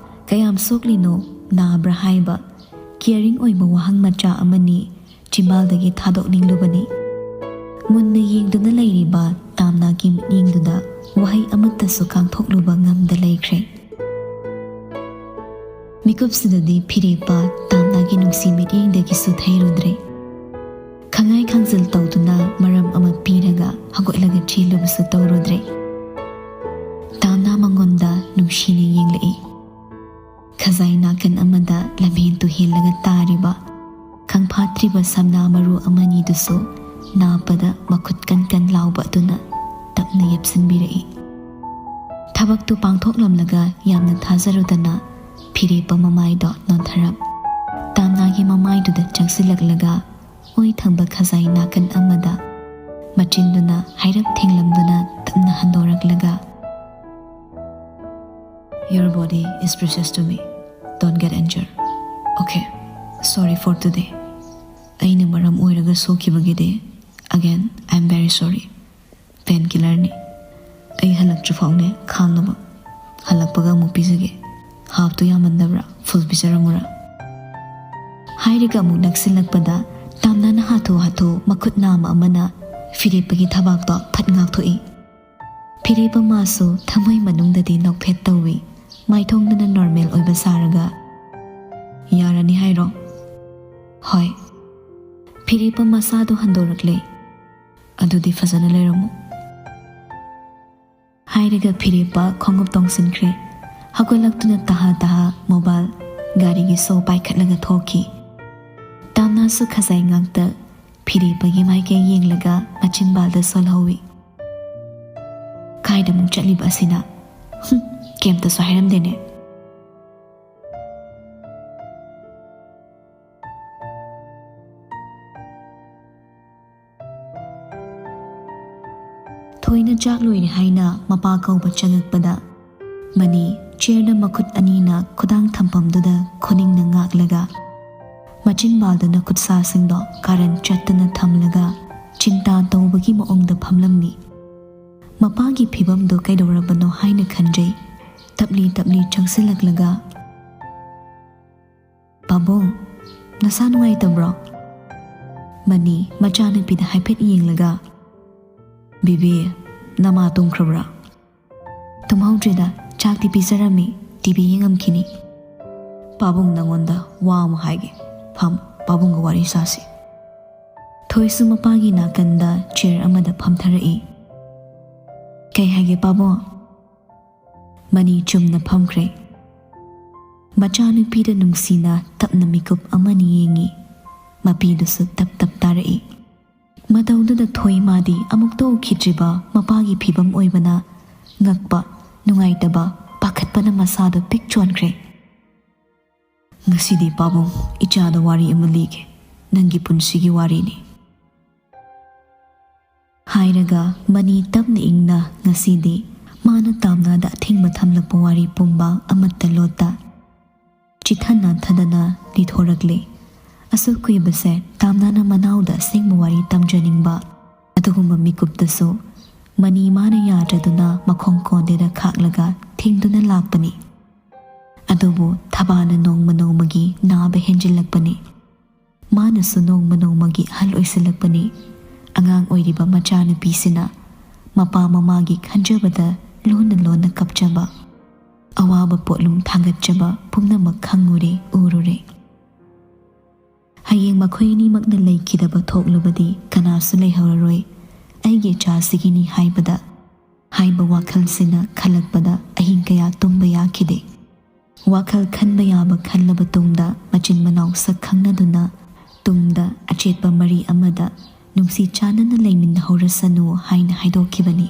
"ꯀꯌꯥꯝ ꯁꯣꯛꯂꯤꯅꯣ? ꯅꯥꯕ꯭ꯔꯥ?" ꯍꯥꯏꯕ ꯀꯤꯌꯔꯤꯡ ꯑꯣꯏꯕ ꯋꯥꯍꯪ ꯃꯆꯥ ꯑꯃꯅꯤ ꯆꯤꯝꯕꯥꯜꯗꯒꯤ ꯊꯥꯗꯣꯛꯅꯤꯡꯂꯨꯕꯅꯤ꯫ ꯃꯨꯟꯅ ꯌꯦꯡꯗꯨꯅ ꯂꯩꯔꯤꯕ ꯇꯥꯝꯅꯥꯒꯤ ꯃꯤꯠꯌꯦꯡꯗꯨꯗ ꯋꯥꯍꯩ ꯑꯃꯠꯇꯁꯨ ꯀꯥꯡꯊꯣꯛꯂꯨꯕ ꯉꯝꯗ ꯂꯩꯈ꯭ꯔꯦ꯫ ꯃꯤꯀꯨꯞꯁꯤꯗꯗꯤ ꯐꯤꯔꯦꯞꯄ ꯇꯥꯝꯅꯥꯒꯤ ꯅꯨꯡꯁꯤ ꯃꯤꯠꯌꯦꯡꯗꯒꯤꯁꯨ ꯊꯩꯔꯨꯗ꯭ꯔꯦ꯫ ꯈꯪꯉꯥꯏ ꯈꯥꯡꯖꯤꯜ ꯇꯧꯗꯨꯅ ꯃꯔꯝ ꯑꯃ ꯄꯤꯔꯒ ꯍꯧꯒꯠꯂꯒ ꯆꯦꯜꯂꯨꯕꯁꯨ ꯇꯧꯔꯨꯗ꯭ꯔꯦ꯫ ꯇꯥꯝꯅꯥ ꯃꯉꯣꯟꯗ ꯅꯨꯡꯁꯤꯅ ꯌꯦꯡꯂꯛꯏ꯫ ꯈꯖꯥꯏ ꯅꯥꯀꯟ ꯑꯃꯗ ꯂꯝꯍꯦꯟ ꯇꯨꯍꯦꯜꯂꯒ ꯇꯥꯔꯤꯕ ꯈꯪꯐꯥꯠꯇ꯭ꯔꯤꯕ ꯁꯝꯅꯥ ꯃꯔꯨ ꯑꯃꯅꯤꯗꯨꯁꯨ ꯅꯥꯞꯄꯗ ꯃꯈꯨꯠ ꯀꯟ ꯀꯟ ꯂꯥꯎꯕ ꯑꯗꯨꯅ ꯇꯞꯅ ꯌꯦꯞꯁꯤꯟꯕꯤꯔꯛꯏ꯫ ꯊꯕꯛꯇꯨ ꯄꯥꯡꯊꯣꯛꯂꯝꯂꯒ ꯌꯥꯝꯅ ꯊꯥꯖꯔꯨꯗꯅ ꯐꯤꯔꯦꯞꯄ ꯃꯃꯥꯏꯗꯣ ꯅꯣꯟꯊꯔꯞ ꯇꯥꯝꯅꯥꯒꯤ ꯃꯃꯥꯏꯗꯨꯗ ꯆꯪꯁꯤꯜꯂꯛꯂꯒ ꯑꯣꯏ ꯊꯪꯕ ꯈꯖꯥꯏ ꯅꯥꯀꯟ ꯑꯃꯗ ꯃꯆꯤꯟꯗꯨꯅ ꯍꯥꯏꯔꯞ ꯊꯦꯡꯂꯝꯗꯨꯅ ꯇꯞꯅ ꯍꯟꯗꯣꯔꯛꯂꯒ, "Your body is precious to me. Don't get injured. Okay. Sorry for today. ꯑꯩꯅ ꯃꯔꯝ ꯑꯣꯏꯔꯒ ꯁꯣꯛꯈꯤꯕꯒꯤꯗꯤ, again, I am very sorry. Pain killerꯅꯤ꯫ ꯑꯩ ꯍꯜꯂꯛꯇ꯭ꯔꯤ ꯐꯥꯎꯅꯦ ꯈꯥꯡꯅꯕ꯫ ꯍꯜꯂꯛꯄꯒ ꯑꯃꯨꯛ ꯄꯤꯖꯒꯦ꯫ ꯍꯥꯞꯇꯨ ꯌꯥꯝꯃꯟꯗꯕ꯭ꯔꯥ? Full ꯄꯤꯖꯔꯝꯃꯨꯔꯥ?" ꯍꯥꯏꯔꯒ ꯑꯃꯨꯛ ꯅꯛꯁꯤꯜꯂꯛꯄꯗ ꯇꯥꯝꯅꯥꯅ ꯍꯥꯊꯨ ꯍꯥꯊꯨ ꯃꯈꯨꯠ ꯅꯥꯝꯃ ꯑꯃꯅ ꯐꯤꯔꯦꯞꯄꯒꯤ ꯊꯕꯥꯛꯇꯣ ꯐꯠ ꯉꯥꯛꯊꯣꯛꯏ꯫ ꯐꯤꯔꯦꯞꯄ ꯃꯥꯁꯨ ꯊꯃꯣꯏ ꯃꯅꯨꯡꯗꯗꯤ ꯅꯣꯛꯐꯦꯠ ꯇꯧꯏ꯫ ꯃꯥꯏꯊꯣꯡꯗꯨꯅ normal ꯑꯣꯏꯕ ꯁꯥꯔꯒ, "ꯌꯥꯔꯅꯤ ꯍꯥꯏꯔꯣ?" "ꯍꯣꯏ꯫" ꯐꯤꯔꯦꯞꯄ ꯃꯁꯥꯗꯣ ꯍꯟꯗꯣꯔꯛꯂꯦ꯫ "ꯑꯗꯨꯗꯤ ꯐꯖꯅ ꯂꯩꯔꯝꯃꯨ꯫" ꯍꯥꯏꯔꯒ ꯐꯤꯔꯦꯞꯄ ꯈꯣꯡꯎꯞ ꯇꯣꯡꯁꯤꯟꯈ꯭ꯔꯦ꯫ ꯍꯧꯒꯠꯂꯛꯇꯨꯅ ꯇꯍꯥ ꯇꯍꯥ mobile ꯒꯥꯔꯤꯒꯤ ꯁꯣ ꯄꯥꯏꯈꯠꯂꯒ ꯊꯣꯛꯈꯤ꯫ ꯇꯥꯝꯅꯥꯁꯨ ꯈꯖꯥꯏ ꯉꯥꯛꯇ ꯐꯤꯔꯦꯞꯄꯒꯤ ꯃꯥꯏꯀꯩ ꯌꯦꯡꯂꯒ ꯃꯆꯤꯟꯕꯥꯜꯗ ꯁꯣꯜꯍꯧꯏ꯫ "ꯀꯥꯏꯗ ꯑꯃꯨꯛ ꯆꯠꯂꯤꯕ ꯑꯁꯤꯅ? ꯍꯨꯝ, ꯀꯩꯝꯇꯁꯨ ꯍꯥꯏꯔꯝꯗꯦꯅꯦ꯫" ꯊꯣꯏꯅ ꯆꯥꯛ ꯂꯣꯏꯔꯦ ꯍꯥꯏꯅ ꯃꯄꯥ ꯀꯧꯕ ꯆꯪꯉꯛꯄꯗ, ꯃꯅꯤ ꯆꯤꯌꯔꯗ ꯃꯈꯨꯠ ꯑꯅꯤꯅ ꯈꯨꯗꯥꯡ ꯊꯝꯐꯝꯗꯨꯗ ꯈꯨꯅꯤꯡꯅ ꯉꯥꯛꯂꯒ, ꯃꯆꯤꯟꯕꯥꯜꯗꯨꯅ ꯈꯨꯠꯁꯥꯁꯤꯡꯗꯣ ꯀꯥꯔꯟ ꯆꯠꯇꯅ ꯊꯝꯂꯒ, ꯆꯤꯟꯇꯥ ꯇꯧꯕꯒꯤ ꯃꯑꯣꯡꯗ ꯐꯝꯂꯝꯃꯤ꯫ ꯃꯄꯥꯒꯤ ꯐꯤꯕꯝꯗꯨ ꯀꯩꯗꯧꯔꯕꯅꯣ ꯍꯥꯏꯅ ꯈꯟꯖꯩ꯫ ꯇꯞꯂꯤ ꯇꯞꯂꯤ ꯆꯪꯁꯤꯜꯂꯛꯂꯒ, "ꯄꯥꯕꯨꯡ, ꯅꯁꯥ ꯅꯨꯡꯉꯥꯏꯇꯕ꯭ꯔꯣ?" ꯃꯅꯤ ꯃꯆꯥꯅꯨꯄꯤꯗ ꯍꯥꯏꯐꯦꯠ ꯌꯦꯡꯂꯒ, "ꯕꯦꯕꯤ, ꯅꯃꯥ ꯇꯨꯝꯈ꯭ꯔꯕ꯭ꯔꯥ?" "ꯇꯨꯝꯍꯧꯗ꯭ꯔꯤꯗ, ꯆꯥꯛꯇꯤ ꯄꯤꯖꯔꯝꯃꯤ, ꯇꯤ ꯚꯤ ꯌꯦꯡꯉꯝꯈꯤꯅꯤ꯫" "ꯄꯥꯕꯨꯡ, ꯅꯪꯉꯣꯟꯗ ꯋꯥ ꯑꯃ ꯍꯥꯏꯒꯦ, ꯐꯝ, ꯄꯥꯕꯨꯡꯒ ꯋꯥꯔꯤ ꯁꯥꯁꯤ꯫" ꯊꯣꯏꯁꯨ ꯃꯄꯥꯒꯤ ꯅꯥꯀꯟꯗ ꯆꯤꯌꯔ ꯑꯃꯗ ꯐꯝꯊꯔꯛꯏ꯫ "ꯀꯩ ꯍꯥꯏꯒꯦ ꯄꯥꯕꯨꯡ?" ꯃꯅꯤ ꯆꯨꯝꯅ ꯐꯝꯈ꯭ꯔꯦ꯫ ꯃꯆꯥꯅꯨꯄꯤꯗ ꯅꯨꯡꯁꯤꯅ ꯇꯞꯅ ꯃꯤꯀꯨꯞ ꯑꯃꯅꯤ ꯌꯦꯡꯉꯤ꯫ ꯃꯄꯤꯗꯨꯁꯨ ꯇꯞ ꯇꯞ ꯇꯥꯔꯛꯏ꯫ ꯃꯇꯧꯗꯨꯗ ꯊꯣꯏꯃꯥꯗꯤ ꯑꯃꯨꯛꯇ ꯎꯈꯤꯗ꯭ꯔꯤꯕ ꯃꯄꯥꯒꯤ ꯐꯤꯚꯝ ꯑꯣꯏꯕꯅ ꯉꯛꯄ, ꯅꯨꯡꯉꯥꯏꯇꯕ, ꯄꯥꯈꯠꯄꯅ ꯃꯁꯥꯗꯣ ꯄꯤꯛ ꯆꯣꯟꯈ꯭ꯔꯦ꯫ "ꯉꯁꯤꯗꯤ ꯄꯥꯕꯨꯡ, ꯏꯆꯥꯗ ꯋꯥꯔꯤ ꯑꯃ ꯂꯤꯒꯦ꯫ ꯅꯪꯒꯤ ꯄꯨꯟꯁꯤꯒꯤ ꯋꯥꯔꯤꯅꯤ," ꯍꯥꯏꯔꯒ ꯃꯅꯤ ꯇꯞꯅ ꯏꯪꯅ ꯉꯁꯤꯗꯤ ꯃꯥꯅ ꯇꯥꯝꯅꯥꯗ ꯑꯊꯤꯡꯕ ꯊꯝꯂꯛꯄ ꯋꯥꯔꯤ ꯄꯨꯝꯕ ꯑꯃꯠꯇ ꯂꯣꯠꯇ ꯆꯤꯊ ꯅꯥꯟꯊꯗꯅ ꯂꯤꯊꯣꯔꯛꯂꯦ꯫ ꯑꯁꯨꯛ ꯀꯨꯏꯕꯁꯦ ꯇꯥꯝꯅꯥꯅ ꯃꯅꯥꯎꯗ ꯑꯁꯦꯡꯕ ꯋꯥꯔꯤ ꯇꯝꯖꯅꯤꯡꯕ ꯑꯗꯨꯒꯨꯝꯕ ꯃꯤꯀꯨꯞꯇꯁꯨ ꯃꯅꯤ ꯃꯥꯅ ꯌꯥꯗ꯭ꯔꯗꯨꯅ ꯃꯈꯣꯡ ꯀꯣꯟꯗꯦꯗ ꯈꯥꯛꯂꯒ ꯊꯤꯡꯗꯨꯅ ꯂꯥꯛꯄꯅꯤ꯫ ꯑꯗꯨꯕꯨ ꯊꯕꯥꯅ ꯅꯣꯡꯃ ꯅꯣꯡꯃꯒꯤ ꯅꯥꯕ ꯍꯦꯟꯖꯤꯜꯂꯛꯄꯅꯤ꯫ ꯃꯥꯅꯁꯨ ꯅꯣꯡꯃ ꯅꯣꯡꯃꯒꯤ ꯑꯍꯜ ꯑꯣꯏꯁꯤꯜꯂꯛꯄꯅꯤ꯫ ꯑꯉꯥꯡ ꯑꯣꯏꯔꯤꯕ ꯃꯆꯥꯅꯨꯄꯤꯁꯤꯅ ꯃꯄꯥ ꯃꯃꯥꯒꯤ ꯈꯟꯖꯕꯗ ꯂꯣꯟꯅ ꯂꯣꯟꯅ ꯀꯞꯆꯕ, ꯑꯋꯥꯕ ꯄꯣꯠꯂꯨꯝ ꯊꯥꯡꯒꯠꯆꯕ ꯄꯨꯝꯅꯃꯛ ꯈꯪꯉꯨꯔꯦ, ꯎꯔꯨꯔꯦ꯫ "ꯍꯌꯦꯡ ꯃꯈꯣꯏ ꯑꯅꯤꯃꯛꯅ ꯂꯩꯈꯤꯗꯕ ꯊꯣꯛꯂꯕꯗꯤ ꯀꯅꯥꯁꯨ ꯂꯩꯍꯧꯔꯔꯣꯏ ꯑꯩꯒꯤ ꯏꯆꯥꯁꯤꯒꯤꯅꯤ" ꯍꯥꯏꯕꯗ, ꯍꯥꯏꯕ ꯋꯥꯈꯜꯁꯤꯅ ꯈꯜꯂꯛꯄꯗ ꯑꯍꯤꯡ ꯀꯌꯥ ꯇꯨꯝꯕ ꯌꯥꯈꯤꯗꯦ꯫ ꯋꯥꯈꯜ ꯈꯟꯕ ꯌꯥꯕ ꯈꯜꯂꯕ ꯇꯨꯡꯗ ꯃꯆꯤꯟ ꯃꯅꯥꯎ ꯁꯛ ꯈꯪꯅꯗꯨꯅ ꯇꯨꯡꯗ ꯑꯆꯦꯠꯄ ꯃꯔꯤ ꯑꯃꯗ ꯅꯨꯡꯁꯤ ꯆꯥꯟꯅꯅ ꯂꯩꯃꯤꯟꯅꯍꯧꯔꯁꯅꯨ ꯍꯥꯏꯅ ꯍꯥꯏꯗꯣꯛꯈꯤꯕꯅꯤ꯫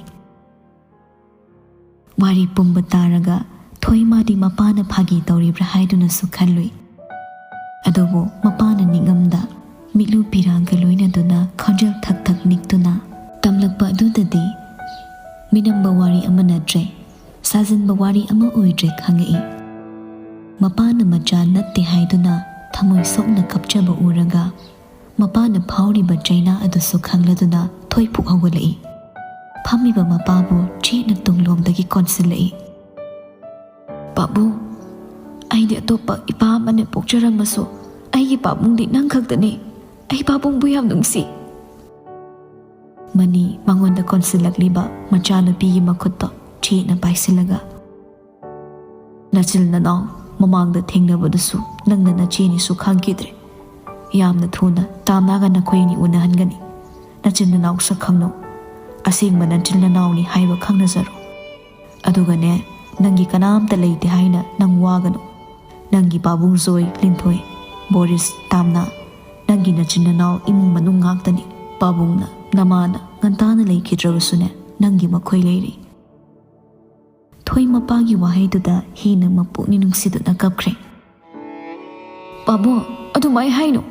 ꯋꯥꯔꯤ ꯄꯨꯝꯕ ꯇꯥꯔꯒ ꯊꯣꯏꯃꯥꯗꯤ ꯃꯄꯥꯅ ꯐꯥꯒꯤ ꯇꯧꯔꯤꯕ꯭ꯔꯥ ꯍꯥꯏꯗꯨꯅꯁꯨ ꯈꯜꯂꯨꯏ꯫ ꯑꯗꯨꯕꯨ ꯃꯄꯥꯅ ꯅꯤꯡꯉꯝꯗ ꯃꯤꯠꯂꯨ ꯄꯤꯔꯥꯡꯒ ꯂꯣꯏꯅꯗꯨꯅ ꯈꯣꯟꯖꯦꯜ ꯊꯛ ꯊꯛ ꯅꯤꯛꯇꯨꯅ ꯇꯝꯂꯛꯄ ꯑꯗꯨꯗꯗꯤ ꯃꯤꯅꯝꯕ ꯋꯥꯔꯤ ꯑꯃ ꯅꯠꯇ꯭ꯔꯦ, ꯁꯥꯖꯤꯟꯕ ꯋꯥꯔꯤ ꯑꯃ ꯑꯣꯏꯗ꯭ꯔꯦ ꯈꯪꯉꯛꯏ꯫ ꯃꯄꯥꯅ ꯃꯆꯥ ꯅꯠꯇꯦ ꯍꯥꯏꯗꯨꯅ ꯊꯃꯣꯏ ꯁꯣꯛꯅ ꯀꯞꯆꯕ ꯎꯔꯒ ꯃꯄꯥꯅ ꯐꯥꯎꯔꯤꯕ ꯆꯩꯅꯥ ꯑꯗꯨꯁꯨ ꯈꯪꯂꯗꯨꯅ ꯊꯣꯏ ꯐꯨꯛ ꯍꯧꯒꯠꯂꯛꯏ꯫ ꯐꯝꯃꯤꯕ ꯃꯄꯥꯕꯨ ꯆꯦꯠꯅ ꯇꯨꯡꯂꯣꯝꯗꯒꯤ ꯀꯣꯟꯁꯤꯜꯂꯛꯏ꯫ "ꯄꯥꯕꯨꯡ, ꯑꯩꯗꯤ ꯑꯇꯣꯞꯄ ꯏꯄꯥ ꯑꯃꯅ ꯄꯣꯛꯆꯔꯝꯃꯁꯨ ꯑꯩꯒꯤ ꯄꯥꯕꯨꯡꯗꯤ ꯅꯪ ꯈꯛꯇꯅꯤ꯫ ꯑꯩ ꯄꯥꯕꯨꯡꯕꯨ ꯌꯥꯝ ꯅꯨꯡꯁꯤ꯫" ꯃꯅꯤ ꯃꯉꯣꯟꯗ ꯀꯣꯟꯁꯤꯜꯂꯛꯂꯤꯕ ꯃꯆꯥꯅꯨꯄꯤꯒꯤ ꯃꯈꯨꯠꯇꯣ ꯆꯦꯠꯅ ꯄꯥꯏꯁꯤꯜꯂꯒ, "ꯅꯆꯤꯜ ꯅꯅꯥꯎ ꯃꯃꯥꯡꯗ ꯊꯦꯡꯅꯕꯗꯨꯁꯨ ꯅꯪꯅ ꯅꯆꯦꯅꯤꯁꯨ ꯈꯪꯈꯤꯗ꯭ꯔꯦ꯫ ꯌꯥꯝꯅ ꯊꯨꯅ ꯇꯥꯝꯅꯥꯒ ꯅꯈꯣꯏ ꯑꯅꯤ ꯎꯅꯍꯟꯒꯅꯤ꯫ ꯅꯆꯤꯜ ꯅꯅꯥꯎ ꯁꯛ ꯈꯪꯅꯧ꯫ ꯑꯁꯦꯡꯕ ꯅꯆꯤꯜ ꯅꯅꯥꯎꯅꯤ ꯍꯥꯏꯕ ꯈꯪꯅꯖꯔꯣ꯫ ꯑꯗꯨꯒꯅꯦ, ꯅꯪꯒꯤ ꯀꯅꯥꯝꯇ ꯂꯩꯇꯦ ꯍꯥꯏꯅ ꯅꯪ ꯋꯥꯒꯅꯨ꯫ ꯅꯪꯒꯤ ꯄꯥꯕꯨꯡ ꯖꯣꯏ, ꯂꯤꯟꯊꯣꯏ, ꯕꯣꯔꯤꯁ, ꯇꯥꯝꯅꯥ, ꯅꯪꯒꯤ ꯅꯆꯤꯟ ꯅꯅꯥꯎ ꯏꯃꯨꯡ ꯃꯅꯨꯡ ꯉꯥꯛꯇꯅꯤ꯫ ꯄꯥꯕꯨꯡꯅ, ꯅꯃꯥꯅ ꯉꯟꯇꯥꯅ ꯂꯩꯈꯤꯗ꯭ꯔꯕꯁꯨꯅꯦ, ꯅꯪꯒꯤ ꯃꯈꯣꯏ ꯂꯩꯔꯤ꯫ ꯊꯣꯏ ꯃꯄꯥꯒꯤ ꯋꯥꯍꯩꯗꯨꯗ ꯍꯦꯟꯅ ꯃꯄꯨꯛꯅꯤꯡ ꯅꯨꯡꯁꯤꯗꯨꯅ ꯀꯞꯈ꯭ꯔꯦ꯫ "ꯄꯥꯕꯨꯡ, ꯑꯗꯨꯃꯥꯏ ꯍꯥꯏꯅꯨ꯫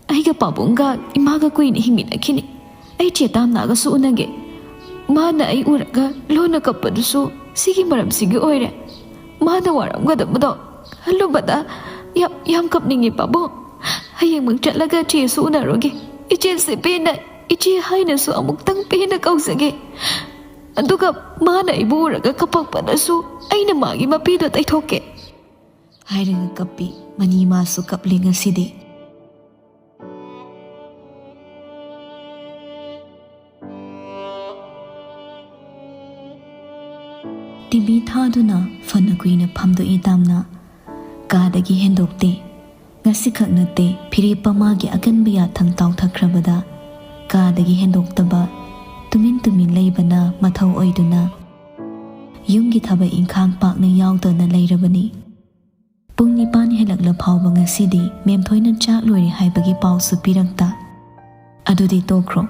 ꯑꯩꯒ ꯄꯥꯕꯨꯡꯒ ꯏꯃꯥꯒ ꯀꯨꯏꯅ ꯍꯤꯡꯃꯤꯟꯅꯈꯤꯅꯤ꯫ ꯑꯩ ꯆꯦ ꯇꯥꯝꯅꯥꯒꯁꯨ ꯎꯅꯒꯦ꯫ ꯃꯥꯅ ꯑꯩ ꯎꯔꯒ ꯂꯣꯟꯅ ꯀꯞꯄꯗꯨꯁꯨ ꯁꯤꯒꯤ ꯃꯔꯝꯁꯤꯒꯤ ꯑꯣꯏꯔꯦ꯫ ꯃꯥꯅ ꯋꯥꯔꯝꯒꯗꯕꯗꯣ ꯈꯜꯂꯨꯕꯗ ꯌꯥꯝ, ꯌꯥꯝ ꯀꯞꯅꯤꯡꯉꯤ, ꯄꯥꯕꯨꯡ꯫ ꯍꯌꯦꯡꯃꯛ ꯆꯠꯂꯒ ꯆꯦꯁꯨ ꯎꯅꯔꯨꯒꯦ꯫ ꯏꯆꯦꯁꯦ ꯄꯦꯟꯅ ꯏꯆꯦ ꯍꯥꯏꯅꯁꯨ ꯑꯃꯨꯛꯇꯪ ꯄꯦꯟꯅ ꯀꯧꯖꯒꯦ꯫ ꯑꯗꯨꯒ ꯃꯥꯅ ꯑꯩꯕꯨ ꯎꯔꯒ ꯀꯞꯄꯛꯄꯗꯁꯨ ꯑꯩꯅ ꯃꯥꯒꯤ ꯃꯄꯤꯗꯣ ꯇꯩꯊꯣꯛꯀꯦ" ꯍꯥꯏꯔꯒ ꯀꯞꯄꯤ꯫ ꯃꯅꯤ ꯃꯥꯁꯨ ꯀꯞꯂꯤ ꯉꯁꯤꯗꯤ꯫ ꯇꯤꯚꯤ ꯊꯥꯗꯨꯅ ꯐꯅ ꯀꯨꯏꯅ ꯐꯝꯗꯣꯛꯏ ꯇꯥꯝꯅ꯫ ꯀꯥꯗꯒꯤ ꯍꯦꯟꯗꯣꯛꯇꯦ꯫ ꯉꯁꯤꯈꯛ ꯅꯠꯇꯦ, ꯐꯤꯔꯦꯞꯄ ꯃꯥꯒꯤ ꯑꯀꯟꯕ ꯌꯥꯊꯪ ꯇꯥꯎꯊꯈ꯭ꯔꯕꯗ ꯀꯥꯗꯒꯤ ꯍꯦꯟꯗꯣꯛꯇꯕ, ꯇꯨꯃꯤꯟ ꯇꯨꯃꯤꯟ ꯂꯩꯕꯅ ꯃꯊꯧ ꯑꯣꯏꯗꯨꯅ ꯌꯨꯝꯒꯤ ꯊꯕꯛ ꯏꯪꯈꯥꯡ ꯄꯥꯛꯅ ꯌꯥꯎꯗꯅ ꯂꯩꯔꯕꯅꯤ꯫ ꯄꯨꯡ ꯅꯤꯄꯥꯟ ꯍꯦꯜꯂꯛꯂ ꯐꯥꯎꯕ ꯉꯁꯤꯗꯤ ꯃꯦꯝꯊꯣꯏꯅ ꯆꯥꯛ ꯂꯣꯏꯔꯦ ꯍꯥꯏꯕꯒꯤ ꯄꯥꯎꯁꯨ ꯄꯤꯔꯛꯇ꯫ ꯑꯗꯨꯗꯤ ꯇꯣꯛꯈ꯭ꯔꯣ,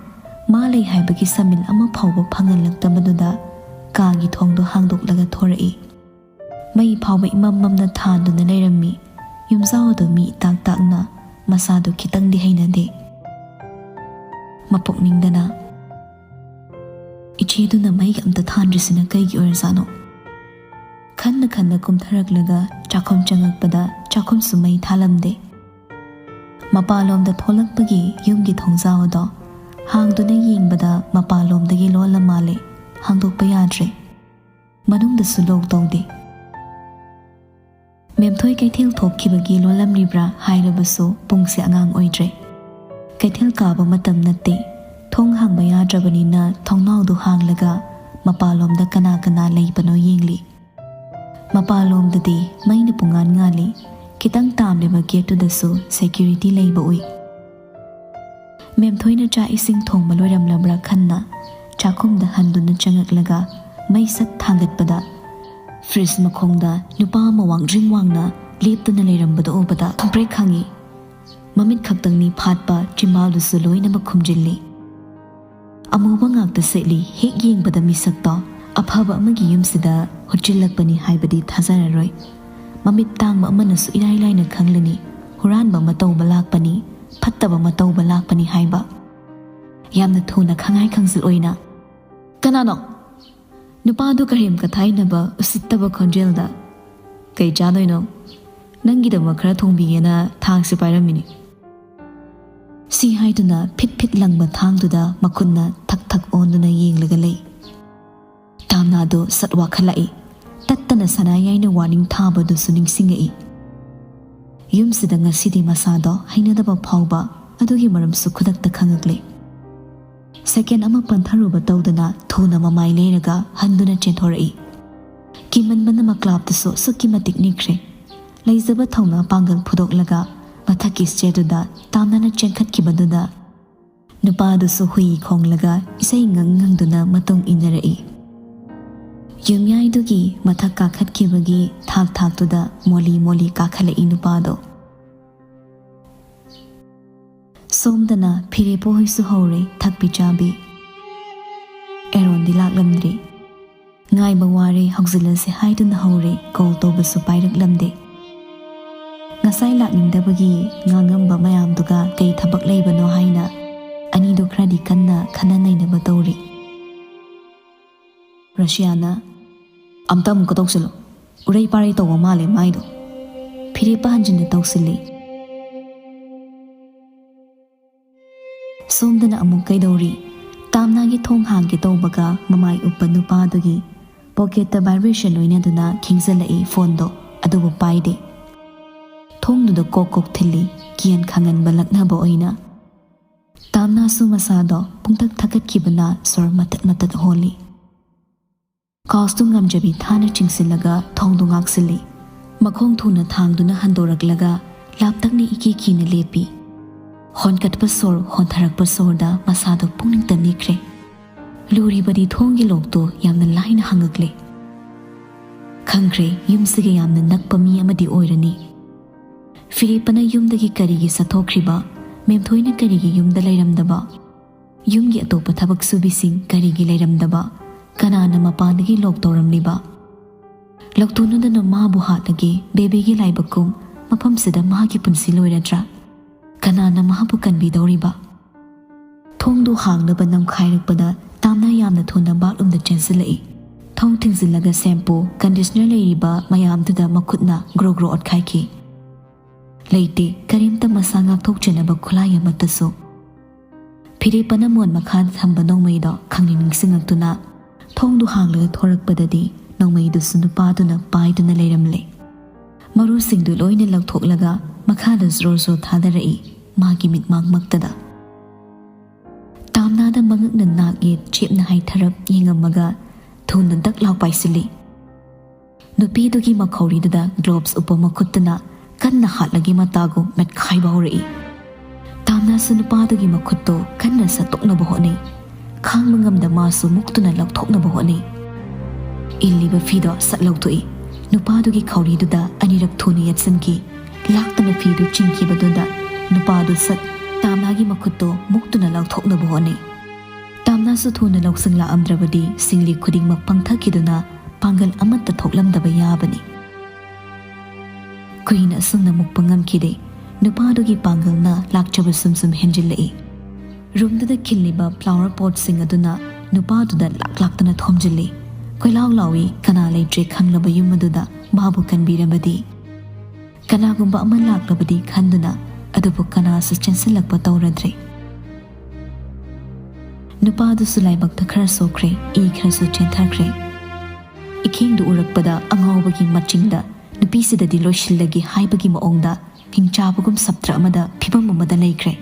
ꯃꯥ ꯂꯩ ꯍꯥꯏꯕꯒꯤ ꯁꯃꯤꯜ ꯑꯃ ꯐꯥꯎꯕ ꯐꯪꯍꯜꯂꯛꯇꯕꯗꯨꯗ ꯀꯥꯒꯤ ꯊꯣꯡꯗꯣ ꯍꯥꯡꯗꯣꯛꯂꯒ ꯊꯣꯔꯛꯏ꯫ ꯃꯩ ꯐꯥꯎꯕ ꯏꯃꯝ ꯃꯝꯅ ꯊꯥꯟꯗꯨꯅ ꯂꯩꯔꯝꯃꯤ꯫ ꯌꯨꯝꯖꯥꯎ ꯑꯗꯨ ꯃꯤ ꯏꯇꯥꯛ ꯇꯥꯛꯅ ꯃꯁꯥꯗꯨ ꯈꯤꯇꯪꯗꯤ ꯍꯩꯅꯗꯦ꯫ ꯃꯄꯨꯛꯅꯤꯡꯗꯅ, "ꯏꯆꯦꯗꯨꯅ ꯃꯩꯒ ꯑꯝꯇ ꯊꯥꯟꯗ꯭ꯔꯤꯁꯤꯅ ꯀꯩꯒꯤ ꯑꯣꯏꯔꯖꯥꯠꯅꯣ?" ꯈꯟꯅ ꯈꯟꯅ ꯀꯨꯝꯊꯔꯛꯂꯒ ꯆꯥꯛꯈꯨꯝ ꯆꯪꯉꯛꯄꯗ ꯆꯥꯛꯈꯨꯝꯁꯨ ꯃꯩ ꯊꯥꯂꯝꯗꯦ꯫ ꯃꯄꯥꯟꯂꯣꯝꯗ ꯊꯣꯛꯂꯛꯄꯒꯤ ꯌꯨꯝꯒꯤ ꯊꯣꯡꯖꯥꯎ ꯑꯗꯣ ꯍꯥꯡꯗꯨꯅ ꯌꯦꯡꯕꯗ ꯃꯄꯥꯟꯂꯣꯝꯗꯒꯤ ꯂꯣꯜꯂ ꯃꯥꯜꯂꯦ, ꯍꯥꯡꯗꯣꯛꯄ ꯌꯥꯗ꯭ꯔꯦ꯫ ꯃꯅꯨꯡꯗꯁꯨ ꯂꯣꯛ ꯇꯧꯗꯦ꯫ ꯃꯦꯝꯊꯣꯏ ꯀꯩꯊꯦꯜ ꯊꯣꯛꯈꯤꯕꯒꯤ ꯂꯣꯜꯂꯝꯂꯤꯕ꯭ꯔꯥ ꯍꯥꯏꯔꯕꯁꯨ ꯄꯨꯡꯁꯦ ꯑꯉꯥꯡ ꯑꯣꯏꯗ꯭ꯔꯦ꯫ ꯀꯩꯊꯦꯜ ꯀꯥꯕ ꯃꯇꯝ ꯅꯠꯇꯦ꯫ ꯊꯣꯡ ꯍꯥꯡꯕ ꯌꯥꯗ꯭ꯔꯕꯅꯤꯅ ꯊꯣꯡꯅꯥꯎꯗꯨ ꯍꯥꯡꯂꯒ ꯃꯄꯥꯟꯂꯣꯝꯗ ꯀꯅꯥ ꯀꯅꯥ ꯂꯩꯕꯅꯣ ꯌꯦꯡꯂꯤ꯫ ꯃꯄꯥꯟꯂꯣꯝꯗꯗꯤ ꯃꯩꯅ ꯄꯨꯡꯉꯥꯟ ꯉꯥꯜꯂꯤ꯫ ꯈꯤꯇꯪ ꯇꯥꯝꯂꯤꯕ ꯒꯦꯠꯇꯨꯗꯁꯨ ꯁꯦꯀ꯭ꯌꯨꯔꯤꯇꯤ ꯂꯩꯕ ꯎꯏ꯫ ꯃꯦꯝꯊꯣꯏꯅ ꯆꯥꯛ ꯏꯁꯤꯡ ꯊꯣꯡꯕ ꯂꯣꯏꯔꯝꯂꯕ꯭ꯔꯥ ꯈꯟꯅ ꯆꯥꯛꯈꯨꯝꯗ ꯍꯟꯗꯨꯅ ꯆꯪꯉꯛꯂꯒ ꯃꯩ ꯁꯠ ꯊꯥꯡꯒꯠꯄꯗ ꯐ꯭ꯔꯤꯖ ꯃꯈꯣꯡꯗ ꯅꯨꯄꯥ ꯑꯃ ꯋꯥꯡꯗ꯭ꯔꯤꯡ ꯋꯥꯡꯅ ꯂꯦꯞꯇꯨꯅ ꯂꯩꯔꯝꯕꯗꯨ ꯎꯕꯗ ꯈꯪꯄ꯭ꯔꯦꯛ ꯈꯪꯉꯤ꯫ ꯃꯃꯤꯠ ꯈꯛꯇꯪꯅꯤ ꯐꯥꯠꯄ, ꯆꯤꯝꯕꯥꯜꯗꯨꯁꯨ ꯂꯣꯏꯅꯃꯛ ꯈꯨꯝꯖꯤꯜꯂꯤ꯫ ꯑꯃꯨꯕ ꯉꯥꯛꯇ ꯁꯦꯠꯂꯤ꯫ ꯍꯦꯛ ꯌꯦꯡꯕꯗ ꯃꯤꯁꯛꯇꯣ ꯑꯐꯕ ꯑꯃꯒꯤ ꯌꯨꯝꯁꯤꯗ ꯍꯨꯠꯆꯤꯜꯂꯛꯄꯅꯤ ꯍꯥꯏꯕꯗꯤ ꯊꯥꯖꯔꯔꯣꯏ꯫ ꯃꯃꯤꯠ ꯇꯥꯡꯕ ꯑꯃꯅꯁꯨ ꯏꯔꯥꯏ ꯂꯥꯏꯅ ꯈꯪꯂꯅꯤ, ꯍꯨꯔꯥꯟꯕ ꯑꯃ ꯇꯧꯕ ꯂꯥꯛꯄꯅꯤ, ꯐꯠꯇꯕ ꯑꯃ ꯇꯧꯕ ꯂꯥꯛꯄꯅꯤ ꯍꯥꯏꯕ꯫ ꯌꯥꯝꯅ ꯊꯨꯅ ꯈꯪꯍꯥꯏ ꯈꯪꯖꯤꯜ ꯑꯣꯏꯅ, "ꯀꯅꯥꯅꯣ?" ꯅꯨꯄꯥꯗꯨ ꯀꯔꯦꯝ ꯀꯊꯥꯏꯅꯕ ꯎꯁꯤꯠꯇꯕ ꯈꯣꯟꯖꯦꯜꯗ, "ꯀꯩ ꯆꯥꯗꯣꯏꯅꯣ? ꯅꯪꯒꯤꯗꯃꯛ ꯈꯔ ꯊꯣꯡꯕꯤꯒꯦꯅ ꯊꯥꯡꯁꯦ ꯄꯥꯏꯔꯝꯃꯤꯅꯤ"꯫ ꯁꯤ ꯍꯥꯏꯗꯨꯅ ꯐꯤꯠ ꯐꯤꯠ ꯂꯪꯕ ꯊꯥꯡꯗꯨꯗ ꯃꯈꯨꯠꯅ ꯊꯛ ꯊꯛ ꯑꯣꯟꯗꯨꯅ ꯌꯦꯡꯂꯒ ꯂꯩ꯫ ꯇꯥꯝꯅꯥꯗꯣ ꯁꯠ ꯋꯥꯈꯠꯂꯛꯏ꯫ ꯇꯠꯇꯅ ꯁꯅꯥ ꯌꯥꯏꯅ ꯋꯥꯔꯅꯤꯡ ꯊꯥꯕꯗꯨꯁꯨ ꯅꯤꯡꯁꯤꯡꯉꯛꯏ꯫ ꯌꯨꯝꯁꯤꯗ ꯉꯁꯤꯗꯤ ꯃꯁꯥꯗꯣ ꯍꯩꯅꯗꯕ ꯐꯥꯎꯕ ꯑꯗꯨꯒꯤ ꯃꯔꯝꯁꯨ ꯈꯨꯗꯛꯇ ꯈꯪꯉꯛꯂꯦ꯫ ꯁꯦꯀꯦꯟ ꯑꯃ ꯄꯟꯊꯔꯨꯕ ꯇꯧꯗꯅ ꯊꯨꯅ ꯃꯃꯥꯏ ꯂꯩꯔꯒ ꯍꯟꯗꯨꯅ ꯆꯦꯟꯊꯣꯔꯛꯏ꯫ ꯀꯤꯃꯟꯕꯅ ꯃꯀ꯭ꯂꯥꯞꯇꯁꯨ ꯑꯁꯨꯛꯀꯤ ꯃꯇꯤꯛ ꯅꯤꯛꯈ꯭ꯔꯦ꯫ ꯂꯩꯖꯕ ꯊꯧꯅꯥ ꯄꯥꯡꯒꯜ ꯐꯨꯗꯣꯛꯂꯒ ꯃꯊꯛꯀꯤ ꯁ꯭ꯇꯦꯌꯔꯗꯨꯗ ꯇꯥꯝꯅꯅ ꯆꯦꯟꯈꯠꯈꯤꯕꯗꯨꯗ ꯅꯨꯄꯥꯗꯨꯁꯨ ꯍꯨꯏ ꯈꯣꯡꯂꯒ ꯏꯁꯩ ꯉꯪ ꯉꯪꯗꯨꯅ ꯃꯇꯨꯡ ꯏꯟꯅꯔꯛꯏ꯫ ꯌꯨꯝꯌꯥꯏꯗꯨꯒꯤ ꯃꯊꯛ ꯀꯥꯈꯠꯈꯤꯕꯒꯤ ꯊꯥꯛ ꯊꯥꯛꯇꯨꯗ ꯃꯣꯂꯤ ꯃꯣꯂꯤ ꯀꯥꯈꯠꯂꯛꯏ ꯅꯨꯄꯥꯗꯣ꯫ ꯁꯣꯝꯗꯅ ꯐꯤꯔꯦꯞꯄ ꯍꯣꯏꯁꯨ ꯍꯧꯔꯦ ꯊꯛꯄꯤ ꯆꯥꯕꯤ꯫ ꯑꯦꯔꯣꯟꯗꯤ ꯂꯥꯛꯂꯝꯗ꯭ꯔꯤ꯫ ꯉꯥꯏꯕ ꯋꯥꯔꯦ, ꯍꯧꯖꯤꯜꯂꯁꯦ ꯍꯥꯏꯗꯨꯅ ꯍꯧꯔꯦ, ꯀꯣꯜ ꯇꯧꯕꯁꯨ ꯄꯥꯏꯔꯛꯂꯝꯗꯦ꯫ ꯉꯁꯥꯏ ꯂꯥꯛꯅꯤꯡꯗꯕꯒꯤ ꯉꯥꯡꯉꯝꯕ ꯃꯌꯥꯝꯗꯨꯒ ꯀꯩ ꯊꯕꯛ ꯂꯩꯕꯅꯣ ꯍꯥꯏꯅ ꯑꯅꯤꯗꯨ ꯈꯔꯗꯤ ꯀꯟꯅ ꯈꯟꯅ ꯅꯩꯅꯕ ꯇꯧꯔꯤ꯫ ꯔꯁꯤꯌꯥꯅ, "ꯑꯝꯇ ꯑꯃꯨꯛꯀ ꯇꯧꯁꯤꯜꯂꯨ, ꯎꯔꯩ ꯄꯥꯔꯩ ꯇꯧꯕ ꯃꯥꯜꯂꯦ ꯃꯥꯏꯗꯣ"꯫ ꯐꯤꯔꯦꯞꯄ ꯍꯟꯖꯤꯟꯅ ꯇꯧꯁꯤꯜꯂꯤ꯫ ꯁꯣꯝꯗꯅ ꯑꯃꯨꯛ ꯀꯩꯗꯧꯔꯤ? ꯇꯥꯝꯅꯥꯒꯤ ꯊꯣꯡ ꯍꯥꯡꯒꯦ ꯇꯧꯕꯒ ꯃꯃꯥꯏ ꯎꯞꯄ ꯅꯨꯄꯥꯗꯨꯒꯤ ꯄꯣꯀꯦꯠꯇ vibration ꯂꯣꯏꯅꯗꯨꯅ ꯈꯤꯡꯖꯤꯜꯂꯛꯏ ꯐꯣꯟꯗꯣ, ꯑꯗꯨꯕꯨ ꯄꯥꯏꯗꯦ꯫ ꯊꯣꯡꯗꯨꯗ ꯀꯣꯛ ꯀꯣꯛ ꯊꯤꯜꯂꯤ, ꯀꯤꯌꯟ ꯈꯪꯍꯟꯕ ꯂꯛꯅꯕ ꯑꯣꯏꯅ꯫ ꯇꯥꯝꯅꯥꯁꯨ ꯃꯁꯥꯗꯣ ꯄꯨꯡꯊꯛ ꯊꯛꯀꯠꯈꯤꯕꯅ ꯁꯣꯔ ꯃꯇꯠ ꯃꯇꯠ ꯍꯣꯜꯂꯤ꯫ ꯀꯥꯎꯁꯇꯨ ꯉꯝꯖꯕꯤ ꯊꯥꯅ ꯆꯤꯡꯁꯤꯜꯂꯒ ꯊꯣꯡꯗꯨ ꯉꯥꯛꯁꯤꯜꯂꯤ꯫ ꯃꯈꯣꯡ ꯊꯨꯅ ꯊꯥꯡꯗꯨꯅ ꯍꯟꯗꯣꯔꯛꯂꯒ ꯂꯥꯞꯇꯛꯅ ꯏꯀꯤ ꯀꯤꯅ ꯂꯦꯞꯄꯤ꯫ ꯍꯣꯟꯀꯠꯄ ꯁꯣꯔ, ꯍꯣꯟꯊꯔꯛꯄ ꯁꯣꯔꯗ ꯃꯁꯥꯗꯣ ꯄꯨꯛꯅꯤꯡꯇ ꯅꯤꯛꯈ꯭ꯔꯦ꯫ ꯂꯨꯔꯤꯕꯗꯤ ꯊꯣꯡꯒꯤ ꯂꯣꯛꯇꯣ ꯌꯥꯝꯅ ꯂꯥꯏꯅ ꯍꯥꯡꯉꯛꯂꯦ꯫ ꯈꯪꯈ꯭ꯔꯦ, ꯌꯨꯝꯁꯤꯒ ꯌꯥꯝꯅ ꯅꯛꯄ ꯃꯤ ꯑꯃꯗꯤ ꯑꯣꯏꯔꯅꯤ꯫ ꯐꯤꯔꯦꯞꯄꯅ ꯌꯨꯝꯗꯒꯤ ꯀꯔꯤꯒꯤ ꯆꯠꯊꯣꯛꯈ꯭ꯔꯤꯕ? ꯃꯦꯝꯊꯣꯏꯅ ꯀꯔꯤꯒꯤ ꯌꯨꯝꯗ ꯂꯩꯔꯝꯗꯕ? ꯌꯨꯝꯒꯤ ꯑꯇꯣꯞꯄ ꯊꯕꯛ ꯁꯨꯕꯤꯁꯤꯡ ꯀꯔꯤꯒꯤ ꯂꯩꯔꯝꯗꯕ? ꯀꯅꯥꯅ ꯃꯄꯥꯟꯗꯒꯤ ꯂꯣꯛ ꯇꯧꯔꯝꯂꯤꯕ? ꯂꯧꯇꯣꯟ ꯑꯗꯨꯅ ꯃꯥꯕꯨ ꯍꯥꯠꯂꯒꯦ, ꯕꯦꯕꯤꯒꯤ ꯂꯥꯏꯕꯛꯀꯨꯝ ꯃꯐꯝꯁꯤꯗ ꯃꯥꯒꯤ ꯄꯨꯟꯁꯤ ꯂꯣꯏꯔꯗ꯭ꯔꯥ? ꯀꯅꯥꯅ ꯃꯍꯥꯛꯄꯨ ꯀꯟꯕꯤꯗꯧꯔꯤꯕ? ꯊꯣꯡꯗꯨ ꯍꯥꯡꯅꯕ ꯅꯝꯈꯥꯏꯔꯛꯄꯗ ꯇꯥꯝꯅ ꯌꯥꯝꯅ ꯊꯨꯅ ꯕꯥꯠꯔꯨꯝꯗ ꯆꯦꯟꯁꯤꯜꯂꯛꯏ꯫ ꯊꯣꯡ ꯊꯤꯡꯖꯤꯜꯂꯒ ꯁꯦꯝꯄꯨ, ꯀꯟꯗꯤꯁꯅꯔ ꯂꯩꯔꯤꯕ ꯃꯌꯥꯝꯗꯨꯗ ꯃꯈꯨꯠꯅ ꯒ꯭ꯔꯣ ꯒ꯭ꯔꯣ ꯑꯣꯠꯈꯥꯏꯈꯤ꯫ ꯂꯩꯇꯦ ꯀꯔꯤꯝꯇ ꯃꯁꯥ ꯉꯥꯛꯊꯣꯛꯆꯅꯕ ꯈꯨꯠꯂꯥꯏ ꯑꯃꯠꯇꯁꯨ꯫ ꯐꯤꯔꯦꯞꯄꯅ ꯃꯣꯟ ꯃꯈꯥꯗ ꯊꯝꯕ ꯅꯣꯡꯃꯩꯗꯣ ꯈꯪꯅꯤꯡ ꯅꯤꯡꯁꯤꯡꯂꯛꯇꯨꯅ ꯊꯣꯡꯗꯨ ꯍꯥꯡꯂꯒ ꯊꯣꯔꯛꯄꯗꯗꯤ ꯅꯣꯡꯃꯩꯗꯨꯁꯨ ꯅꯨꯄꯥꯗꯨꯅ ꯄꯥꯏꯗꯨꯅ ꯂꯩꯔꯝꯂꯦ꯫ ꯃꯔꯨꯁꯤꯡꯗꯨ ꯂꯣꯏꯅ ꯂꯧꯊꯣꯛꯂꯒ ꯃꯈꯥꯗ ꯖ꯭ꯔꯣ ꯖ꯭ꯔꯣ ꯊꯥꯗꯔꯛꯏ ꯃꯥꯒꯤ ꯃꯤꯠꯃꯥꯡꯃꯛꯇꯗ꯫ ꯇꯥꯝꯅꯥꯗ ꯃꯉꯛꯅ ꯅꯥꯛ ꯌꯦꯠ ꯆꯦꯞꯅ ꯍꯥꯏꯊꯔꯞ ꯌꯦꯡꯉꯝꯃꯒ ꯊꯨꯅ ꯗꯛ ꯂꯥꯎ ꯄꯥꯏꯁꯤꯜꯂꯤ꯫ ꯅꯨꯄꯤꯗꯨꯒꯤ ꯃꯈꯧꯔꯤꯗꯨꯗ ꯒ꯭ꯂꯣꯚꯁ ꯎꯞꯄ ꯃꯈꯨꯠꯇꯨꯅ ꯀꯟꯅ ꯍꯥꯠꯂꯒꯦ ꯃꯇꯥꯒꯨꯝ ꯃꯦꯠꯈꯥꯏꯕ ꯍꯧꯔꯛꯏ꯫ ꯇꯥꯝꯅꯥꯁꯨ ꯅꯨꯄꯥꯗꯨꯒꯤ ꯃꯈꯨꯠꯇꯨ ꯀꯟꯅ ꯁꯠꯇꯣꯛꯅꯕ ꯍꯣꯠꯅꯩ꯫ ꯈꯥꯡꯕ ꯉꯝꯗ ꯃꯥꯁꯨ ꯃꯨꯛꯇꯨꯅ ꯂꯧꯊꯣꯛꯅꯕ ꯍꯣꯠꯅꯩ꯫ ꯏꯜꯂꯤꯕ ꯐꯤꯗꯣ ꯁꯠ ꯂꯧꯊꯣꯛꯏ꯫ ꯅꯨꯄꯥꯗꯨꯒꯤ ꯈꯧꯔꯤꯗꯨꯗ ꯑꯅꯤꯔꯛ ꯊꯨꯅ ꯌꯦꯠꯁꯤꯟꯈꯤ꯫ ꯂꯥꯛꯇꯅ ꯐꯤꯗꯨ ꯆꯤꯡꯈꯤꯕꯗꯨꯗ ꯅꯨꯄꯥꯗꯨ ꯁꯠ ꯇꯥꯝꯅꯥꯒꯤ ꯃꯈꯨꯠꯇꯨ ꯃꯨꯛꯇꯨꯅ ꯂꯧꯊꯣꯛꯅꯕ ꯍꯣꯠꯅꯩ꯫ ꯇꯥꯝꯅꯥꯁꯨ ꯊꯨꯅ ꯂꯧꯁꯤꯡ ꯂꯥꯛꯑꯝꯗ꯭ꯔꯕꯗꯤ ꯁꯤꯡꯂꯤ ꯈꯨꯗꯤꯡꯃꯛ ꯄꯪꯊꯈꯤꯗꯨꯅ ꯄꯥꯡꯒꯜ ꯑꯃꯠꯇ ꯊꯣꯛꯂꯝꯗꯕ ꯌꯥꯕꯅꯤ꯫ ꯀꯨꯏꯅ ꯑꯁꯨꯝꯅ ꯃꯨꯛꯄ ꯉꯝꯈꯤꯗꯦ꯫ ꯅꯨꯄꯥꯗꯨꯒꯤ ꯄꯥꯡꯒꯜꯅ ꯂꯥꯛꯆꯕ ꯁꯨꯝ ꯁꯨꯝ ꯍꯦꯟꯖꯤꯜꯂꯛꯏ꯫ ꯔꯨꯝꯗꯨꯗ ꯈꯤꯜꯂꯤꯕ ꯐ꯭ꯂꯥꯋꯔ ꯄꯣꯠꯁꯤꯡ ꯑꯗꯨꯅ ꯅꯨꯄꯥꯗꯨꯗ ꯂꯥꯛ ꯂꯥꯛꯇꯅ ꯊꯣꯝꯖꯤꯜꯂꯤ꯫ ꯀꯣꯏꯂꯥꯎ ꯂꯥꯎꯏ, ꯀꯅꯥ ꯂꯩꯇ꯭ꯔꯦ ꯈꯪꯂꯕ ꯌꯨꯝ ꯑꯗꯨꯗ ꯃꯥꯕꯨ ꯀꯟꯕꯤꯔꯕꯗꯤ꯫ ꯀꯅꯥꯒꯨꯝꯕ ꯑꯃ ꯂꯥꯛꯂꯕꯗꯤ ꯈꯟꯗꯨꯅ, ꯑꯗꯨꯕꯨ ꯀꯅꯥꯁꯨ ꯆꯦꯟꯁꯤꯜꯂꯛꯄ ꯇꯧꯔꯗ꯭ꯔꯦ꯫ ꯅꯨꯄꯥꯗꯨꯁꯨ ꯂꯥꯏꯕꯛꯇ ꯈꯔ ꯁꯣꯛꯈ꯭ꯔꯦ, ꯏ ꯈꯔꯁꯨ ꯆꯦꯟꯊꯈ꯭ꯔꯦ꯫ ꯏꯈꯦꯡꯗꯨ ꯎꯔꯛꯄꯗ ꯑꯉꯥꯎꯕꯒꯤ ꯃꯆꯤꯡꯗ ꯅꯨꯄꯤꯁꯤꯗꯗꯤ ꯂꯣꯏꯁꯤꯜꯂꯒꯦ ꯍꯥꯏꯕꯒꯤ ꯃꯑꯣꯡꯗ ꯍꯤꯡꯆꯥꯕꯒꯨꯝ ꯁꯞꯇ꯭ꯔ ꯑꯃꯗ ꯐꯤꯕꯝ ꯑꯃꯗ ꯂꯩꯈ꯭ꯔꯦ꯫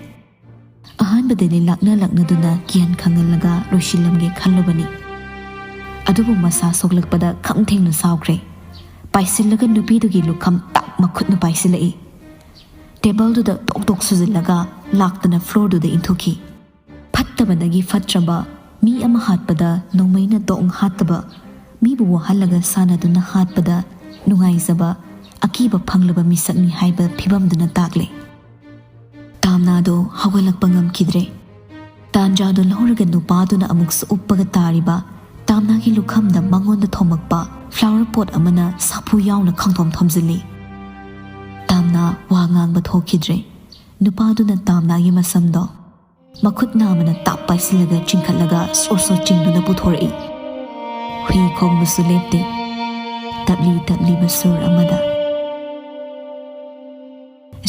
ꯑꯍꯥꯟꯕꯗꯗꯤ ꯂꯥꯛꯅ ꯂꯥꯛꯅꯗꯨꯅ ꯒ꯭ꯌꯥꯟ ꯈꯪꯍꯜꯂꯒ ꯂꯣꯏꯁꯤꯜꯂꯝꯒꯦ ꯈꯜꯂꯨꯕꯅꯤ꯫ ꯑꯗꯨꯕꯨ ꯃꯁꯥ ꯁꯣꯛꯂꯛꯄꯗ ꯈꯝ ꯊꯦꯡꯅ ꯁꯥꯎꯈ꯭ꯔꯦ꯫ ꯄꯥꯏꯁꯤꯜꯂꯒ ꯅꯨꯄꯤꯗꯨꯒꯤ ꯂꯨꯈꯝ ꯇꯥꯛ ꯃꯈꯨꯠꯅ ꯄꯥꯏꯁꯤꯜꯂꯛꯏ꯫ ꯇꯦꯕꯜꯗꯨꯗ ꯇꯣꯛ ꯇꯣꯛ ꯁꯨꯖꯤꯜꯂꯒ ꯂꯥꯛꯇꯅ ꯐ꯭ꯂꯣꯔꯗꯨꯗ ꯏꯟꯊꯨꯈꯤ꯫ ꯐꯠꯇꯕꯗꯒꯤ ꯐꯠꯇ꯭ꯔꯕ ꯃꯤ ꯑꯃ ꯍꯥꯠꯄꯗ ꯅꯣꯡꯃꯩꯅ ꯇꯣꯛ ꯍꯥꯠꯇꯕ, ꯃꯤꯕꯨ ꯋꯥꯍꯜꯂꯒ ꯁꯥꯟꯅꯗꯨꯅ ꯍꯥꯠꯄꯗ ꯅꯨꯡꯉꯥꯏꯖꯕ, ꯑꯀꯤꯕ ꯐꯪꯂꯕ ꯃꯤꯁꯛꯅꯤ ꯍꯥꯏꯕ ꯐꯤꯕꯝꯗꯨꯅ ꯇꯥꯛꯂꯦ꯫ ꯇꯥꯝꯅꯥꯗꯣ ꯍꯧꯒꯠꯂꯛꯄ ꯉꯝꯈꯤꯗ꯭ꯔꯦ꯫ ꯇꯥꯟꯖꯥꯗꯣ ꯂꯧꯔꯒ ꯅꯨꯄꯥꯗꯨꯅ ꯑꯃꯨꯛꯁꯨ ꯎꯞꯄꯒ ꯇꯥꯔꯤꯕ ꯇꯥꯝꯅꯥꯒꯤ ꯂꯨꯈꯝꯗ ꯃꯉꯣꯟꯗ ꯊꯣꯝꯃꯛꯄ flower pot ꯑꯃꯅ ꯁꯥꯐꯨ ꯌꯥꯎꯅ ꯈꯪꯊꯣꯝ ꯊꯣꯝꯖꯤꯜꯂꯤ꯫ ꯇꯥꯝꯅꯥ ꯋꯥ ꯉꯥꯡꯕ ꯊꯣꯛꯈꯤꯗ꯭ꯔꯦ꯫ ꯅꯨꯄꯥꯗꯨꯅ ꯇꯥꯝꯅꯥꯒꯤ ꯃꯁꯝꯗꯣ ꯃꯈꯨꯠ ꯅꯥꯝꯃꯅ ꯇꯥꯞ ꯄꯥꯏꯁꯤꯜꯂꯒ ꯆꯤꯡꯈꯠꯂꯒ ꯁꯣꯔ ꯁꯣꯔ ꯆꯤꯡꯗꯨꯅ ꯄꯨꯊꯣꯔꯛꯏ꯫ ꯍꯨꯏ ꯈꯣꯡꯕꯁꯨ ꯂꯦꯞꯇꯦ꯫ ꯇꯞꯂꯤ ꯇꯞꯂꯤꯕ ꯁꯨꯔ ꯑꯃꯗ꯫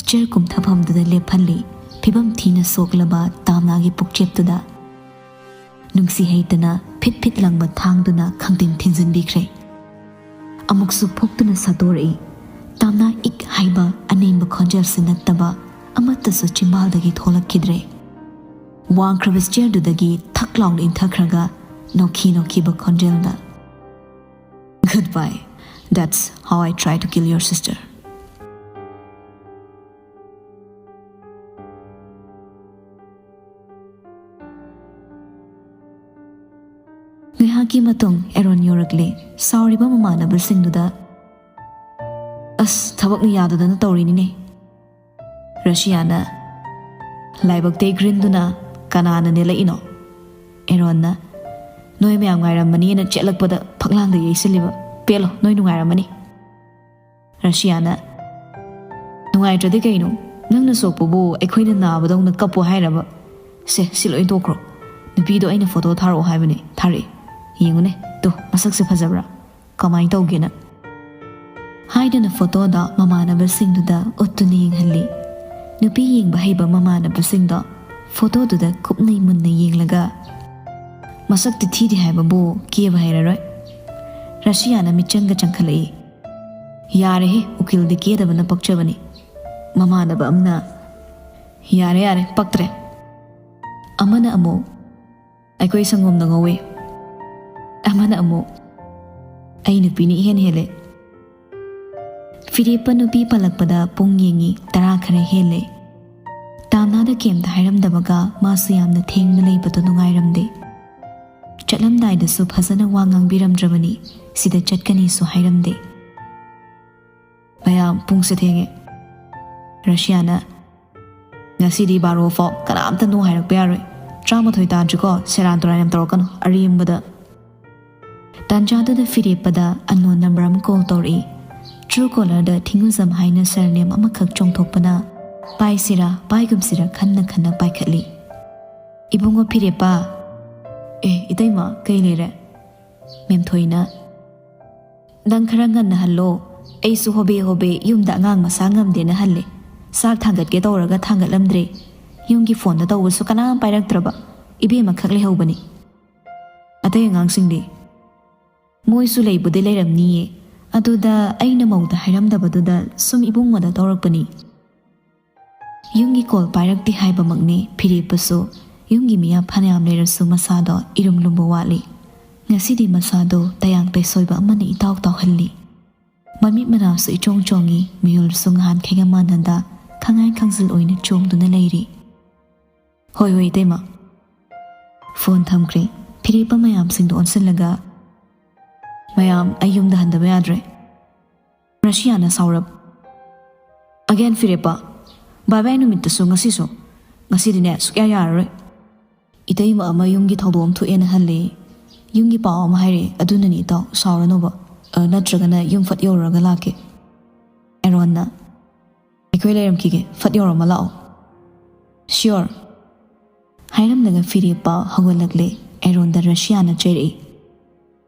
ꯆꯤꯌꯔ ꯀꯨꯝꯊꯐꯝꯗꯨꯗ ꯂꯦꯞꯍꯜꯂꯤ꯫ ꯐꯤꯕꯝ ꯊꯤꯅ ꯁꯣꯛꯂꯕ ꯇꯥꯝꯅꯥꯒꯤ ꯄꯨꯛꯆꯦꯞꯇꯨꯗ ꯅꯨꯡꯁꯤ ꯍꯩꯇꯅ ꯐꯤꯠ ꯐꯤꯠ ꯂꯪꯕ ꯊꯥꯡꯗꯨꯅ ꯈꯪꯇꯤꯟ ꯊꯤꯟꯖꯤꯟꯕꯤꯈ꯭ꯔꯦ꯫ ꯑꯃꯨꯛꯁꯨ ꯐꯨꯛꯇꯨꯅ ꯁꯠꯇꯣꯔꯛꯏ꯫ ꯇꯥꯝꯅꯥ ꯏꯛ ꯍꯥꯏꯕ ꯑꯅꯦꯝꯕ ꯈꯣꯟꯖꯦꯜꯁꯤ ꯅꯠꯇꯕ ꯑꯃꯠꯇꯁꯨ ꯆꯤꯝꯕꯥꯜꯗꯒꯤ ꯊꯣꯛꯂꯛꯈꯤꯗ꯭ꯔꯦ꯫ ꯋꯥꯡꯈ꯭ꯔꯕ ꯆꯤꯌꯔꯗꯨꯗꯒꯤ ꯊꯛ ꯂꯥꯎꯅ ꯏꯟꯊꯈ꯭ꯔꯒ ꯅꯣꯛꯈꯤ ꯅꯣꯛꯈꯤꯕ ꯈꯣꯟꯖꯦꯜꯗ, "Goodbye. That's how I try to kill your sister." ꯉꯥꯏꯍꯥꯛꯀꯤ ꯃꯇꯨꯡ ꯑꯦꯔꯣꯟ ꯌꯧꯔꯛꯂꯦ꯫ ꯁꯥꯎꯔꯤꯕ ꯃꯃꯥꯟꯅꯕꯁꯤꯡꯗꯨꯗ, "ꯑꯁ, ꯊꯕꯛꯅ ꯌꯥꯗꯗꯅ ꯇꯧꯔꯤꯅꯤꯅꯦ꯫" ꯔꯁꯤꯌꯥꯅ, "ꯂꯥꯏꯕꯛ ꯇꯩ ꯒ꯭ꯔꯤꯟꯗꯨꯅ ꯀꯅꯥꯅ ꯅꯦꯜꯂꯛꯏꯅꯣ?" ꯑꯦꯔꯣꯟꯅ, "ꯅꯣꯏ ꯃꯌꯥꯝ ꯉꯥꯏꯔꯝꯃꯅꯤꯅ ꯆꯦꯜꯂꯛꯄꯗ ꯐꯛꯂꯥꯡꯗ ꯌꯩꯁꯤꯜꯂꯤꯕ꯫ ꯄꯦꯜꯂꯣ, ꯅꯣꯏ ꯅꯨꯡꯉꯥꯏꯔꯝꯃꯅꯤ꯫" ꯔꯁꯤꯌꯥꯅ, "ꯅꯨꯡꯉꯥꯏꯇ꯭ꯔꯗꯤ ꯀꯩꯅꯣ? ꯅꯪꯅ ꯁꯣꯛꯄꯕꯨ ꯑꯩꯈꯣꯏꯅ ꯅꯥꯕꯗꯧꯅ ꯀꯞꯄꯨ ꯍꯥꯏꯔꯕ? ꯁꯦ, ꯁꯤ ꯂꯣꯏ ꯇꯣꯛꯈ꯭ꯔꯣ꯫ ꯅꯨꯄꯤꯗꯣ ꯑꯩꯅ ꯐꯣꯇꯣ ꯊꯥꯔꯛꯑꯣ ꯍꯥꯏꯕꯅꯦ, ꯊꯥꯔꯛꯑꯦ꯫ ꯌꯦꯡꯉꯨꯅꯦ, ꯇꯣ, ꯃꯁꯛꯁꯦ ꯐꯖꯕ꯭ꯔꯥ? ꯀꯃꯥꯏ ꯇꯧꯒꯦꯅ?" ꯍꯥꯏꯗꯨꯅ ꯐꯣꯇꯣꯗꯣ ꯃꯃꯥꯟꯅꯕꯁꯤꯡꯗꯨꯗ ꯎꯠꯇꯨꯅ ꯌꯦꯡꯍꯜꯂꯤ꯫ ꯅꯨꯄꯤ ꯌꯦꯡꯕ ꯍꯩꯕ ꯃꯃꯥꯟꯅꯕꯁꯤꯡꯗꯣ ꯐꯣꯇꯣꯗꯨꯗ ꯀꯨꯞꯅ ꯃꯨꯟꯅ ꯌꯦꯡꯂꯒ, "ꯃꯁꯛꯇꯤ ꯊꯤꯗꯦ ꯍꯥꯏꯕꯕꯨ ꯀꯦꯕ ꯍꯩꯔꯔꯣꯏ꯫" ꯔꯁꯤꯌꯥꯅ ꯃꯤꯠꯆꯪꯒ ꯆꯪꯈꯠꯂꯛꯏ꯫ "ꯌꯥꯔꯦꯍꯦ, ꯎꯀꯤꯜꯗꯤ ꯀꯦꯗꯕꯅ ꯄꯛꯆꯕꯅꯤ꯫" ꯃꯃꯥꯟꯅꯕ ꯑꯃꯅ, "ꯌꯥꯔꯦ, ꯌꯥꯔꯦ, ꯄꯛꯇ꯭ꯔꯦ꯫" ꯑꯃꯅ ꯑꯃꯨꯛ, "ꯑꯩꯈꯣꯏ ꯁꯪꯒꯣꯝꯅ ꯉꯧꯋꯦ꯫" ꯑꯃꯅ ꯑꯃꯨꯛ, "ꯑꯩ ꯅꯨꯄꯤꯅ ꯏꯍꯦꯟ ꯍꯦꯜꯂꯦ꯫" ꯐꯤꯔꯦꯞꯄ ꯅꯨꯄꯤ ꯄꯜꯂꯛꯄꯗ ꯄꯨꯡ ꯌꯦꯡꯉꯤ, ꯇꯔꯥ ꯈꯔ ꯍꯦꯜꯂꯦ꯫ ꯇꯥꯝꯅꯥꯗ ꯀꯩꯝꯇ ꯍꯥꯏꯔꯝꯗꯕꯒ ꯃꯥꯁꯨ ꯌꯥꯝꯅ ꯊꯦꯡꯅ ꯂꯩꯕꯗꯣ ꯅꯨꯡꯉꯥꯏꯔꯝꯗꯦ꯫ ꯆꯠꯂꯝꯗꯥꯏꯗꯁꯨ ꯐꯖꯅ ꯋꯥ ꯉꯥꯡꯕꯤꯔꯝꯗ꯭ꯔꯕꯅꯤ, ꯁꯤꯗ ꯆꯠꯀꯅꯤꯁꯨ ꯍꯥꯏꯔꯝꯗꯦ꯫ "ꯃꯌꯥꯝ, ꯄꯨꯡꯁꯦ ꯊꯦꯡꯉꯦ꯫ ꯔꯁꯤꯌꯥꯅ ꯉꯁꯤꯗꯤ ꯕꯥꯔꯣ ꯐꯥꯎ ꯀꯅꯥꯝꯇ no ꯍꯥꯏꯔꯛꯄ ꯌꯥꯔꯣꯏ꯫ ꯇꯔꯥꯃꯥꯊꯣꯏ ꯇꯥꯗ꯭ꯔꯤꯀꯣ, ꯁꯦꯔꯥꯟ ꯇꯨꯔꯥꯟ ꯌꯥꯝ ꯇꯧꯔꯛꯀꯅꯨ ꯑꯔꯦꯝꯕꯗ"꯫ ꯇꯥꯟꯖꯥꯗꯨꯗ ꯐꯤꯔꯦꯞꯄꯗ unknown number ꯑꯃ call ꯇꯧꯔꯛꯏ꯫ Truecaller ꯗ ꯊꯤꯡꯒꯨꯖꯝ ꯍꯥꯏꯅ surname ꯑꯃꯈꯛ ꯆꯣꯡꯊꯣꯛꯄꯅ ꯄꯥꯏꯁꯤꯔꯥ ꯄꯥꯏꯒꯨꯝꯁꯤꯔꯥ ꯈꯟꯅ ꯈꯟꯅ ꯄꯥꯏꯈꯠꯂꯤ꯫ "ꯏꯕꯨꯡꯉꯣ ꯐꯤꯔꯦꯞꯄ"꯫ "ꯑꯦ ꯏꯇꯩꯃ, ꯀꯩ ꯂꯩꯔꯦ?" ꯃꯦꯝꯊꯣꯏꯅ "ꯅꯪ ꯈꯔ ꯉꯟꯅ ꯍꯜꯂꯣ꯫ ꯑꯩꯁꯨ ꯍꯣꯕꯦ ꯍꯣꯕꯦ ꯌꯨꯝꯗ ꯑꯉꯥꯡ ꯃꯁꯥ ꯉꯝꯗꯦꯅ ꯍꯜꯂꯦ꯫ ꯆꯥꯛ ꯊꯥꯡꯒꯠꯀꯦ ꯇꯧꯔꯒ ꯊꯥꯡꯒꯠꯂꯝꯗ꯭ꯔꯦ꯫ ꯌꯨꯝꯒꯤ phoneꯗ ꯇꯧꯕꯁꯨ ꯀꯅꯥꯝ ꯄꯥꯏꯔꯛꯇ꯭ꯔꯕ꯫ ꯏꯕꯦꯝꯃ ꯈꯛ ꯂꯩꯍꯧꯕꯅꯤ꯫ ꯑꯇꯩ ꯑꯉꯥꯡꯁꯤꯡꯗꯤ?" "ꯃꯣꯏꯁꯨ ꯂꯩꯕꯨꯗꯤ ꯂꯩꯔꯝꯅꯤꯌꯦ꯫ ꯑꯗꯨꯗ ꯑꯩꯅ ꯃꯧꯗ ꯍꯥꯏꯔꯝꯗꯕꯗꯨꯗ ꯁꯨꯝ ꯏꯕꯨꯡꯉꯣꯗ ꯇꯧꯔꯛꯄꯅꯤ"꯫ ꯌꯨꯝꯒꯤ call ꯄꯥꯏꯔꯛꯇꯦ ꯍꯥꯏꯕꯃꯛꯅꯤ꯫ ꯐꯤꯔꯦꯞꯄꯁꯨ ꯌꯨꯝꯒꯤ ꯃꯤꯌꯥꯝ ꯐꯅꯌꯥꯝ ꯂꯩꯔꯁꯨ ꯃꯁꯥꯗꯣ ꯏꯔꯨꯝ ꯂꯨꯝꯕ ꯋꯥꯠꯂꯤ꯫ ꯉꯁꯤꯗꯤ ꯃꯁꯥꯗꯣ ꯇꯌꯥꯡ ꯇꯩꯁꯣꯏꯕ ꯑꯃꯅ ꯏꯇꯥꯎ ꯇꯥꯎꯍꯜꯂꯤ꯫ ꯃꯃꯤꯠ ꯃꯅꯥꯁꯨ ꯏꯆꯣꯡ ꯆꯣꯡꯉꯤ, ꯃꯤꯍꯨꯜꯁꯨ ꯅꯍꯥꯟꯈꯩꯒ ꯃꯥꯟꯅꯗ ꯈꯪꯉꯥꯏ ꯈꯪꯖꯤꯜ ꯑꯣꯏꯅ ꯆꯣꯡꯗꯨꯅ ꯂꯩꯔꯤ꯫ "ꯍꯣꯏ ꯍꯣꯏ ꯏꯇꯩꯃ"꯫ Phone ꯊꯝꯈ꯭ꯔꯦ꯫ ꯐꯤꯔꯦꯞꯄ ꯃꯌꯥꯝꯁꯤꯡꯗꯣ ꯑꯣꯟꯁꯤꯜꯂꯒ, "ꯃꯌꯥꯝ, ꯑꯩ ꯌꯨꯝꯗ ꯍꯟꯗꯕ ꯌꯥꯗ꯭ꯔꯦ꯫ ꯔꯁꯤꯌꯥꯅ ꯁꯥꯎꯔꯞ꯫ Again ꯐꯤꯔꯦꯞꯄ꯫ ꯕꯥꯏ ꯕꯥꯏ ꯅꯨꯃꯤꯠꯇꯁꯨ ꯉꯁꯤꯁꯨ꯫ ꯉꯁꯤꯗꯤꯅꯦ ꯁꯨꯛꯌꯥ ꯌꯥꯔꯔꯣꯏ꯫ ꯏꯇꯩꯃ ꯑꯃ ꯌꯨꯝꯒꯤ ꯊꯧꯗꯣꯛ ꯑꯃ ꯊꯣꯛꯑꯦꯅ ꯍꯜꯂꯦ꯫ ꯌꯨꯝꯒꯤ ꯄꯥꯎ ꯑꯃ ꯍꯥꯏꯔꯛꯑꯦ, ꯑꯗꯨꯅꯅꯤ ꯏꯇꯥꯎ, ꯁꯥꯎꯔꯅꯣꯕ꯫ ꯑ, ꯅꯠꯇ꯭ꯔꯒꯅ ꯌꯨꯝ ꯐꯠ ꯌꯧꯔꯨꯔꯒ ꯂꯥꯛꯀꯦ"꯫ ꯑꯦꯔꯣꯟꯅ, "ꯑꯩꯈꯣꯏ ꯂꯩꯔꯝꯈꯤꯒꯦ, ꯐꯠ ꯌꯧꯔꯝꯃ ꯂꯥꯛꯑꯣ"꯫ "Sure"꯫ ꯍꯥꯏꯔꯝꯂꯒ ꯐꯤꯔꯦꯞꯄ ꯍꯧꯒꯠꯂꯛꯂꯦ꯫ ꯑꯦꯔꯣꯟꯗ ꯔꯁꯤꯌꯥꯅ ꯆꯩꯔꯛꯏ꯫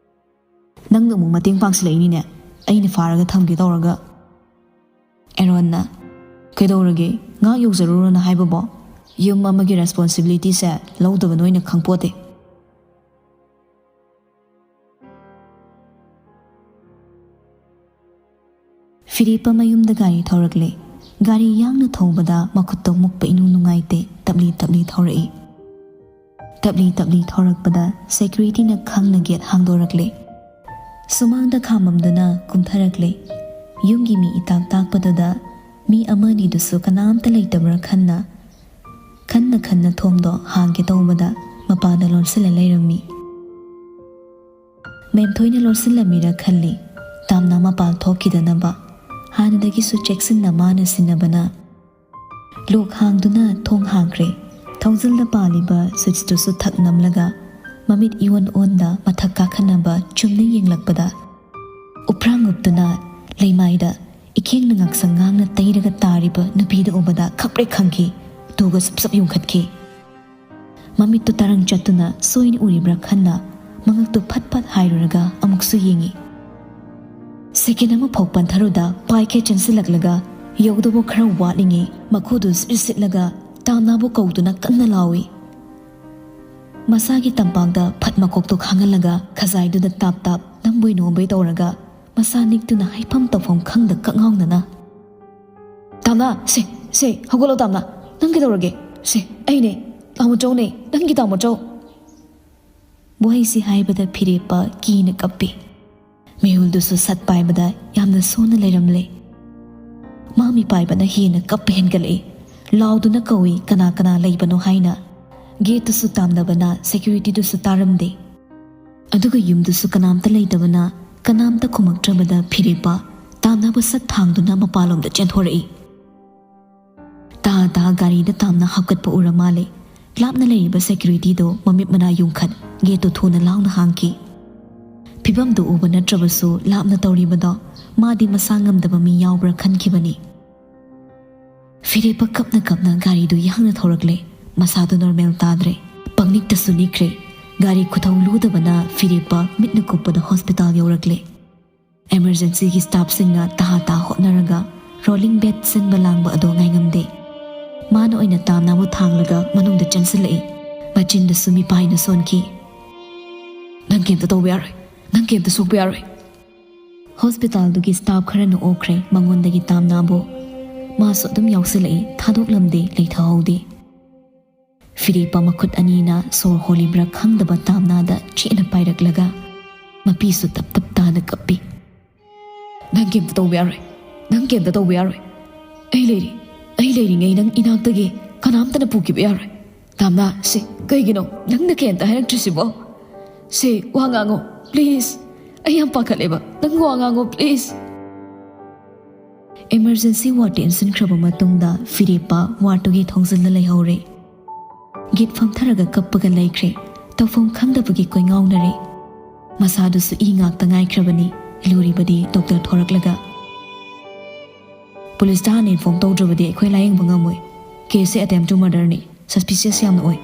"ꯅꯪꯅ ꯑꯃꯨꯛ ꯃꯇꯦꯡ ꯄꯥꯡꯁꯤꯜꯂꯛꯏꯅꯤꯅꯦ, ꯑꯩꯅ ꯐꯥꯔꯒ ꯊꯝꯒꯦ ꯇꯧꯔꯒ"꯫ ꯑꯦꯔꯣꯟꯅ, "ꯀꯩꯗꯧꯔꯒꯦ, ꯉꯥꯏꯍꯥꯛ ꯌꯧꯖꯔꯨꯔꯣꯅ ꯍꯥꯏꯕꯕꯣ? ꯌꯨꯝ ꯑꯃꯒꯤ responsibilityꯁꯦ ꯂꯧꯗꯕ ꯅꯣꯏꯅ ꯈꯪꯄꯣꯠꯇꯦ"꯫ ꯐꯤꯔꯦꯞꯄ ꯃꯌꯨꯝꯗ ꯒꯥꯔꯤ ꯊꯧꯔꯛꯂꯦ꯫ ꯒꯥꯔꯤ ꯌꯥꯡꯅ ꯊꯧꯕꯗ ꯃꯈꯨꯠꯇꯣ ꯃꯨꯛꯄ ꯏꯅꯨꯡ ꯅꯨꯡꯉꯥꯏꯇꯦ꯫ ꯇꯞꯂꯤ ꯇꯞꯂꯤ ꯊꯧꯔꯛꯏ꯫ ꯇꯞꯂꯤ ꯇꯞꯂꯤ ꯊꯧꯔꯛꯄꯗ securityꯅ ꯈꯪꯅ gate ꯍꯥꯡꯗꯣꯔꯛꯂꯦ꯫ ꯁꯨꯃꯥꯡꯗ ꯈꯥꯝꯃꯝꯗꯨꯅ ꯀꯨꯝꯊꯔꯛꯂꯦ꯫ ꯌꯨꯝꯒꯤ ꯃꯤ ꯏꯇꯥꯛ ꯇꯥꯛꯄꯗꯨꯗ ꯃꯤ ꯑꯃꯅꯤꯗꯨꯁꯨ ꯀꯅꯥꯝꯇ ꯂꯩꯇꯕ꯭ꯔꯥ ꯈꯟꯅ, ꯈꯟꯅ ꯈꯟꯅ ꯊꯣꯡꯗꯣ ꯍꯥꯡꯒꯦ ꯇꯧꯕꯗ ꯃꯄꯥꯟꯗ ꯂꯣꯟꯁꯤꯜꯂ ꯂꯩꯔꯝꯃꯤ꯫ ꯃꯦꯝꯊꯣꯏꯅ ꯂꯣꯟꯁꯤꯜꯂꯝꯃꯤꯔ ꯈꯜꯂꯤ꯫ ꯇꯥꯝꯅ ꯃꯄꯥꯜ ꯊꯣꯛꯈꯤꯗꯅꯕ꯫ ꯍꯥꯟꯅꯗꯒꯤꯁꯨ ꯆꯦꯛꯁꯤꯟꯅ ꯃꯥꯅ ꯁꯤꯟꯅꯕꯅ꯫ ꯂꯣꯛ ꯍꯥꯡꯗꯨꯅ ꯊꯣꯡ ꯍꯥꯡꯈ꯭ꯔꯦ꯫ ꯊꯣꯡꯖꯤꯜꯗ ꯄꯥꯜꯂꯤꯕ ꯁ꯭ꯋꯤꯠꯆꯇꯨꯁꯨ ꯊꯛ ꯅꯝꯂꯒ ꯃꯃꯤꯠ ꯏꯑꯣꯟ ꯑꯣꯟꯗ ꯃꯊꯛ ꯀꯥꯈꯠꯅꯕ ꯆꯨꯝꯅ ꯌꯦꯡꯂꯛꯄꯗ, ꯎꯐ꯭ꯔꯥꯡ ꯎꯞꯇꯨꯅ ꯂꯩꯃꯥꯏꯗ ꯏꯈꯦꯡꯅ ꯉꯥꯛꯁꯪ ꯉꯥꯡꯅ ꯇꯩꯔꯒ ꯇꯥꯔꯤꯕ ꯅꯨꯄꯤꯗꯨ ꯎꯕꯗ ꯈꯪꯄ꯭ꯔꯦꯛ ꯈꯪꯈꯤ꯫ ꯇꯨꯒ ꯁꯨꯞ ꯁꯨꯞ ꯌꯨꯡꯈꯠꯈꯤ꯫ ꯃꯃꯤꯠꯇꯨ ꯇꯔꯪ ꯆꯠꯇꯨꯅ ꯁꯣꯏꯅ ꯎꯔꯤꯕ꯭ꯔꯥ ꯈꯟꯅ ꯃꯉꯛꯇꯨ ꯐꯠ ꯐꯠ ꯍꯥꯏꯔꯨꯔꯒ ꯑꯃꯨꯛꯁꯨ ꯌꯦꯡꯉꯤ꯫ ꯁꯦꯀꯦꯟ ꯑꯃ ꯐꯥꯎ ꯄꯟꯊꯔꯨꯗ ꯄꯥꯏꯈꯦ ꯆꯦꯟꯁꯤꯜꯂꯛꯂꯒ ꯌꯧꯗꯧꯕ ꯈꯔ ꯋꯥꯠꯂꯤꯉꯩ ꯃꯈꯨꯗꯨ ꯁꯤꯠ ꯁꯤꯠꯂꯒ ꯇꯥꯝꯅꯥꯕꯨ ꯀꯧꯗꯨꯅ ꯀꯟꯅ ꯂꯥꯎꯏ꯫ ꯃꯁꯥꯒꯤ ꯇꯝꯄꯥꯛꯇ ꯐꯠ ꯃꯀꯣꯛꯇꯨ ꯈꯥꯡꯍꯜꯂꯒ ꯈꯖꯥꯏꯗꯨꯗ ꯇꯥꯞ ꯇꯥꯞ ꯅꯝꯕꯣꯏ ꯅꯣꯝꯕꯣꯏ ꯇꯧꯔꯒ ꯃꯁꯥ ꯅꯤꯛꯇꯨꯅ ꯍꯥꯏꯐꯝ ꯇꯧꯐꯝ ꯈꯪꯗ ꯀꯛꯉꯥꯎꯅꯅ, "ꯇꯥꯝꯅꯥ, ꯁꯦ, ꯁꯦ, ꯍꯧꯒꯠꯂꯣ ꯇꯥꯝꯅꯥ, ꯅꯪ ꯀꯩꯗꯧꯔꯒꯦ? ꯁꯦ, ꯑꯩꯅꯦ, ꯇꯥꯃꯣꯆꯧꯅꯦ, ꯅꯪꯒꯤ ꯇꯥꯃꯣꯆꯧ!" ꯋꯥꯍꯩꯁꯤ ꯍꯥꯏꯕꯗ ꯐꯤꯔꯦꯞꯄ ꯀꯤꯅ ꯀꯞꯄꯤ꯫ ꯃꯤꯍꯨꯜꯗꯨꯁꯨ ꯁꯠ ꯄꯥꯏꯕꯗ ꯌꯥꯝꯅ ꯁꯣꯟꯅ ꯂꯩꯔꯝꯂꯦ꯫ ꯃꯥ ꯃꯤꯄꯥꯏꯕꯅ ꯍꯦꯟꯅ ꯀꯞꯄ ꯍꯦꯟꯒꯠꯂꯛꯏ꯫ ꯂꯥꯎꯗꯨꯅ ꯀꯧꯏ, "ꯀꯅꯥ ꯀꯅꯥ ꯂꯩꯕꯅꯣ?" ꯍꯥꯏꯅ꯫ ꯒꯦꯠꯇꯨꯁꯨ ꯇꯥꯝꯅꯕꯅ ꯁꯦꯀ꯭ꯌꯨꯔꯤꯇꯤꯗꯨꯁꯨ ꯇꯥꯔꯝꯗꯦ꯫ ꯑꯗꯨꯒ ꯌꯨꯝꯗꯨꯁꯨ ꯀꯅꯥꯝꯇ ꯂꯩꯇꯕꯅ ꯀꯅꯥꯝꯇ ꯈꯨꯝꯃꯛꯇ꯭ꯔꯕꯗ ꯐꯤꯔꯦꯞꯄ ꯇꯥꯝꯅꯕ ꯁꯠ ꯊꯥꯡꯗꯨꯅ ꯃꯄꯥꯟꯂꯣꯝꯗ ꯆꯦꯟꯊꯣꯔꯛꯏ꯫ ꯇꯥ ꯇꯥ ꯒꯥꯔꯤꯗ ꯇꯥꯝꯅ ꯍꯥꯞꯀꯠꯄ ꯎꯔ ꯃꯥꯜꯂꯦ꯫ ꯂꯥꯞꯅ ꯂꯩꯔꯤꯕ ꯁꯦꯀ꯭ꯌꯨꯔꯤꯇꯤꯗꯣ ꯃꯃꯤꯠ ꯃꯅꯥ ꯌꯨꯡꯈꯠ ꯒꯦꯠꯇꯨ ꯊꯨꯅ ꯂꯥꯎꯅ ꯍꯥꯡꯈꯤ꯫ ꯐꯤꯕꯝꯗꯨ ꯎꯕ ꯅꯠꯇ꯭ꯔꯕꯁꯨ ꯂꯥꯞꯅ ꯇꯧꯔꯤꯕꯗꯣ ꯃꯥꯗꯤ ꯃꯁꯥ ꯉꯝꯗꯕ ꯃꯤ ꯌꯥꯎꯕ꯭ꯔꯥ ꯈꯟꯈꯤꯕꯅꯤ꯫ ꯐꯤꯔꯦꯞꯄ ꯀꯞꯅ ꯀꯞꯅ ꯒꯥꯔꯤꯗꯨ ꯌꯥꯡꯅ ꯊꯧꯔꯛꯂꯦ꯫ ꯃꯁꯥꯗꯨ ꯅꯣꯔꯃꯦꯜ ꯇꯥꯗ꯭ꯔꯦ꯫ ꯄꯪꯅꯤꯛꯇꯁꯨ ꯅꯤꯛꯈ꯭ꯔꯦ꯫ ꯒꯥꯔꯤ ꯈꯨꯊꯧ ꯂꯨꯗꯕꯅ ꯐꯤꯔꯦꯞꯄ ꯃꯤꯠꯅ ꯀꯨꯞꯄꯗ ꯍꯣꯁꯄꯤꯇꯥꯜ ꯌꯧꯔꯛꯂꯦ꯫ ꯑꯦꯃꯔꯖꯦꯟꯁꯤꯒꯤ ꯁ꯭ꯇꯥꯐꯁꯤꯡꯅ ꯇꯍꯥ ꯇꯥ ꯍꯣꯠꯅꯔꯒ ꯔꯣꯂꯤꯡ ꯕꯦꯗ ꯁꯤꯟꯕ ꯂꯥꯡꯕ ꯑꯗꯨ ꯉꯥꯏꯉꯝꯗꯦ꯫ ꯃꯥꯅ ꯑꯣꯏꯅ ꯇꯥꯝꯅꯥꯕꯨ ꯊꯥꯡꯂꯒ ꯃꯅꯨꯡꯗ ꯆꯪꯁꯤꯜꯂꯛꯏ꯫ ꯃꯆꯤꯟꯗꯁꯨ ꯃꯤꯄꯥꯏꯅ ꯁꯣꯟꯈꯤ꯫ "ꯅꯪ ꯀꯩꯝꯇ ꯇꯧꯕ ꯌꯥꯔꯣꯏ꯫ ꯅꯪ ꯀꯩꯝꯇ ꯁꯣꯛꯄ ꯌꯥꯔꯣꯏ꯫" ꯍꯣꯁꯄꯤꯇꯥꯜꯗꯨꯒꯤ ꯁ꯭ꯇꯥꯐ ꯈꯔꯅ ꯑꯣꯛꯈ꯭ꯔꯦ ꯃꯉꯣꯟꯗꯒꯤ ꯇꯥꯝꯅꯥꯕꯨ꯫ ꯃꯥꯁꯨ ꯑꯗꯨꯝ ꯌꯥꯎꯁꯤꯜꯂꯛꯏ, ꯊꯥꯗꯣꯛꯂꯝꯗꯦ, ꯂꯩꯊꯍꯧꯗꯦ꯫ ꯐꯤꯔꯦꯞꯄ ꯃꯈꯨꯠ ꯑꯅꯤꯅ ꯁꯣꯔ ꯍꯣꯜꯂꯤꯕ꯭ꯔꯥ ꯈꯪꯗꯕ ꯇꯥꯝꯅꯥꯗ ꯆꯦꯠꯅ ꯄꯥꯏꯔꯛꯂꯒ ꯃꯄꯤꯁꯨ ꯇꯞ ꯇꯞ ꯇꯥꯅ ꯀꯞꯄꯤ꯫ "ꯅꯪ ꯀꯩꯝꯇ ꯇꯧꯕ ꯌꯥꯔꯣꯏ꯫ ꯅꯪ ꯀꯩꯝꯇ ꯇꯧꯕ ꯌꯥꯔꯣꯏ꯫ ꯑꯩ ꯂꯩꯔꯤ꯫ ꯑꯩ ꯂꯩꯔꯤꯉꯩ ꯅꯪ ꯏꯅꯥꯛꯇꯒꯤ ꯀꯅꯥꯝꯇꯅ ꯄꯨꯈꯤꯕ ꯌꯥꯔꯣꯏ꯫ ꯇꯥꯝꯅꯥ, ꯁꯤ ꯀꯩꯒꯤꯅꯣ ꯅꯪꯅ ꯀꯩꯝꯇ ꯍꯥꯏꯔꯛꯇ꯭ꯔꯤꯁꯤꯕꯣ? ꯁꯤ ꯋꯥ ꯉꯥꯡꯉꯣ, ꯄ꯭ꯂꯤꯖ꯫ ꯑꯩ ꯌꯥꯝ ꯄꯥꯈꯠꯂꯦꯕ꯫ ꯅꯪ ꯋꯥ ꯉꯥꯡꯉꯣ, ꯄ꯭ꯂꯤꯖ꯫" Emergency wardꯇ ꯏꯟꯁꯤꯟꯈ꯭ꯔꯕ ꯃꯇꯨꯡꯗ ꯐꯤꯔꯦꯞꯄ wardꯇꯨꯒꯤ ꯊꯣꯡꯖꯤꯜꯗ ꯂꯩꯍꯧꯔꯦ꯫ ꯒꯤꯠ ꯐꯝꯊꯔꯒ ꯀꯞꯄꯒ ꯂꯩꯈ꯭ꯔꯦ꯫ ꯇꯧꯐꯝ ꯈꯪꯗꯕꯒꯤ ꯀꯣꯏꯉꯥꯎꯅꯔꯦ꯫ ꯃꯁꯥꯗꯨꯁꯨ ꯏ ꯉꯥꯛꯇ ꯉꯥꯏꯈ꯭ꯔꯕꯅꯤ꯫ ꯂꯨꯔꯤꯕꯗꯤ ꯗꯣꯛꯇꯔ ꯊꯣꯔꯛꯂꯒ, "ꯄꯨꯂꯤꯁꯇ ꯍꯥꯟꯅ ꯏꯟꯐꯣꯔꯝ ꯇꯧꯗ꯭ꯔꯕꯗꯤ ꯑꯩꯈꯣꯏ ꯂꯥꯌꯦꯡꯕ ꯉꯝꯃꯣꯏ꯫ ꯀꯦꯁꯁꯦ ꯑꯦꯇꯦꯝꯞ ꯇꯨ ꯃꯔꯗꯔꯅꯤ꯫ ꯁꯁꯄꯤꯁꯤꯌꯁ ꯌꯥꯝꯅ ꯑꯣꯏ꯫"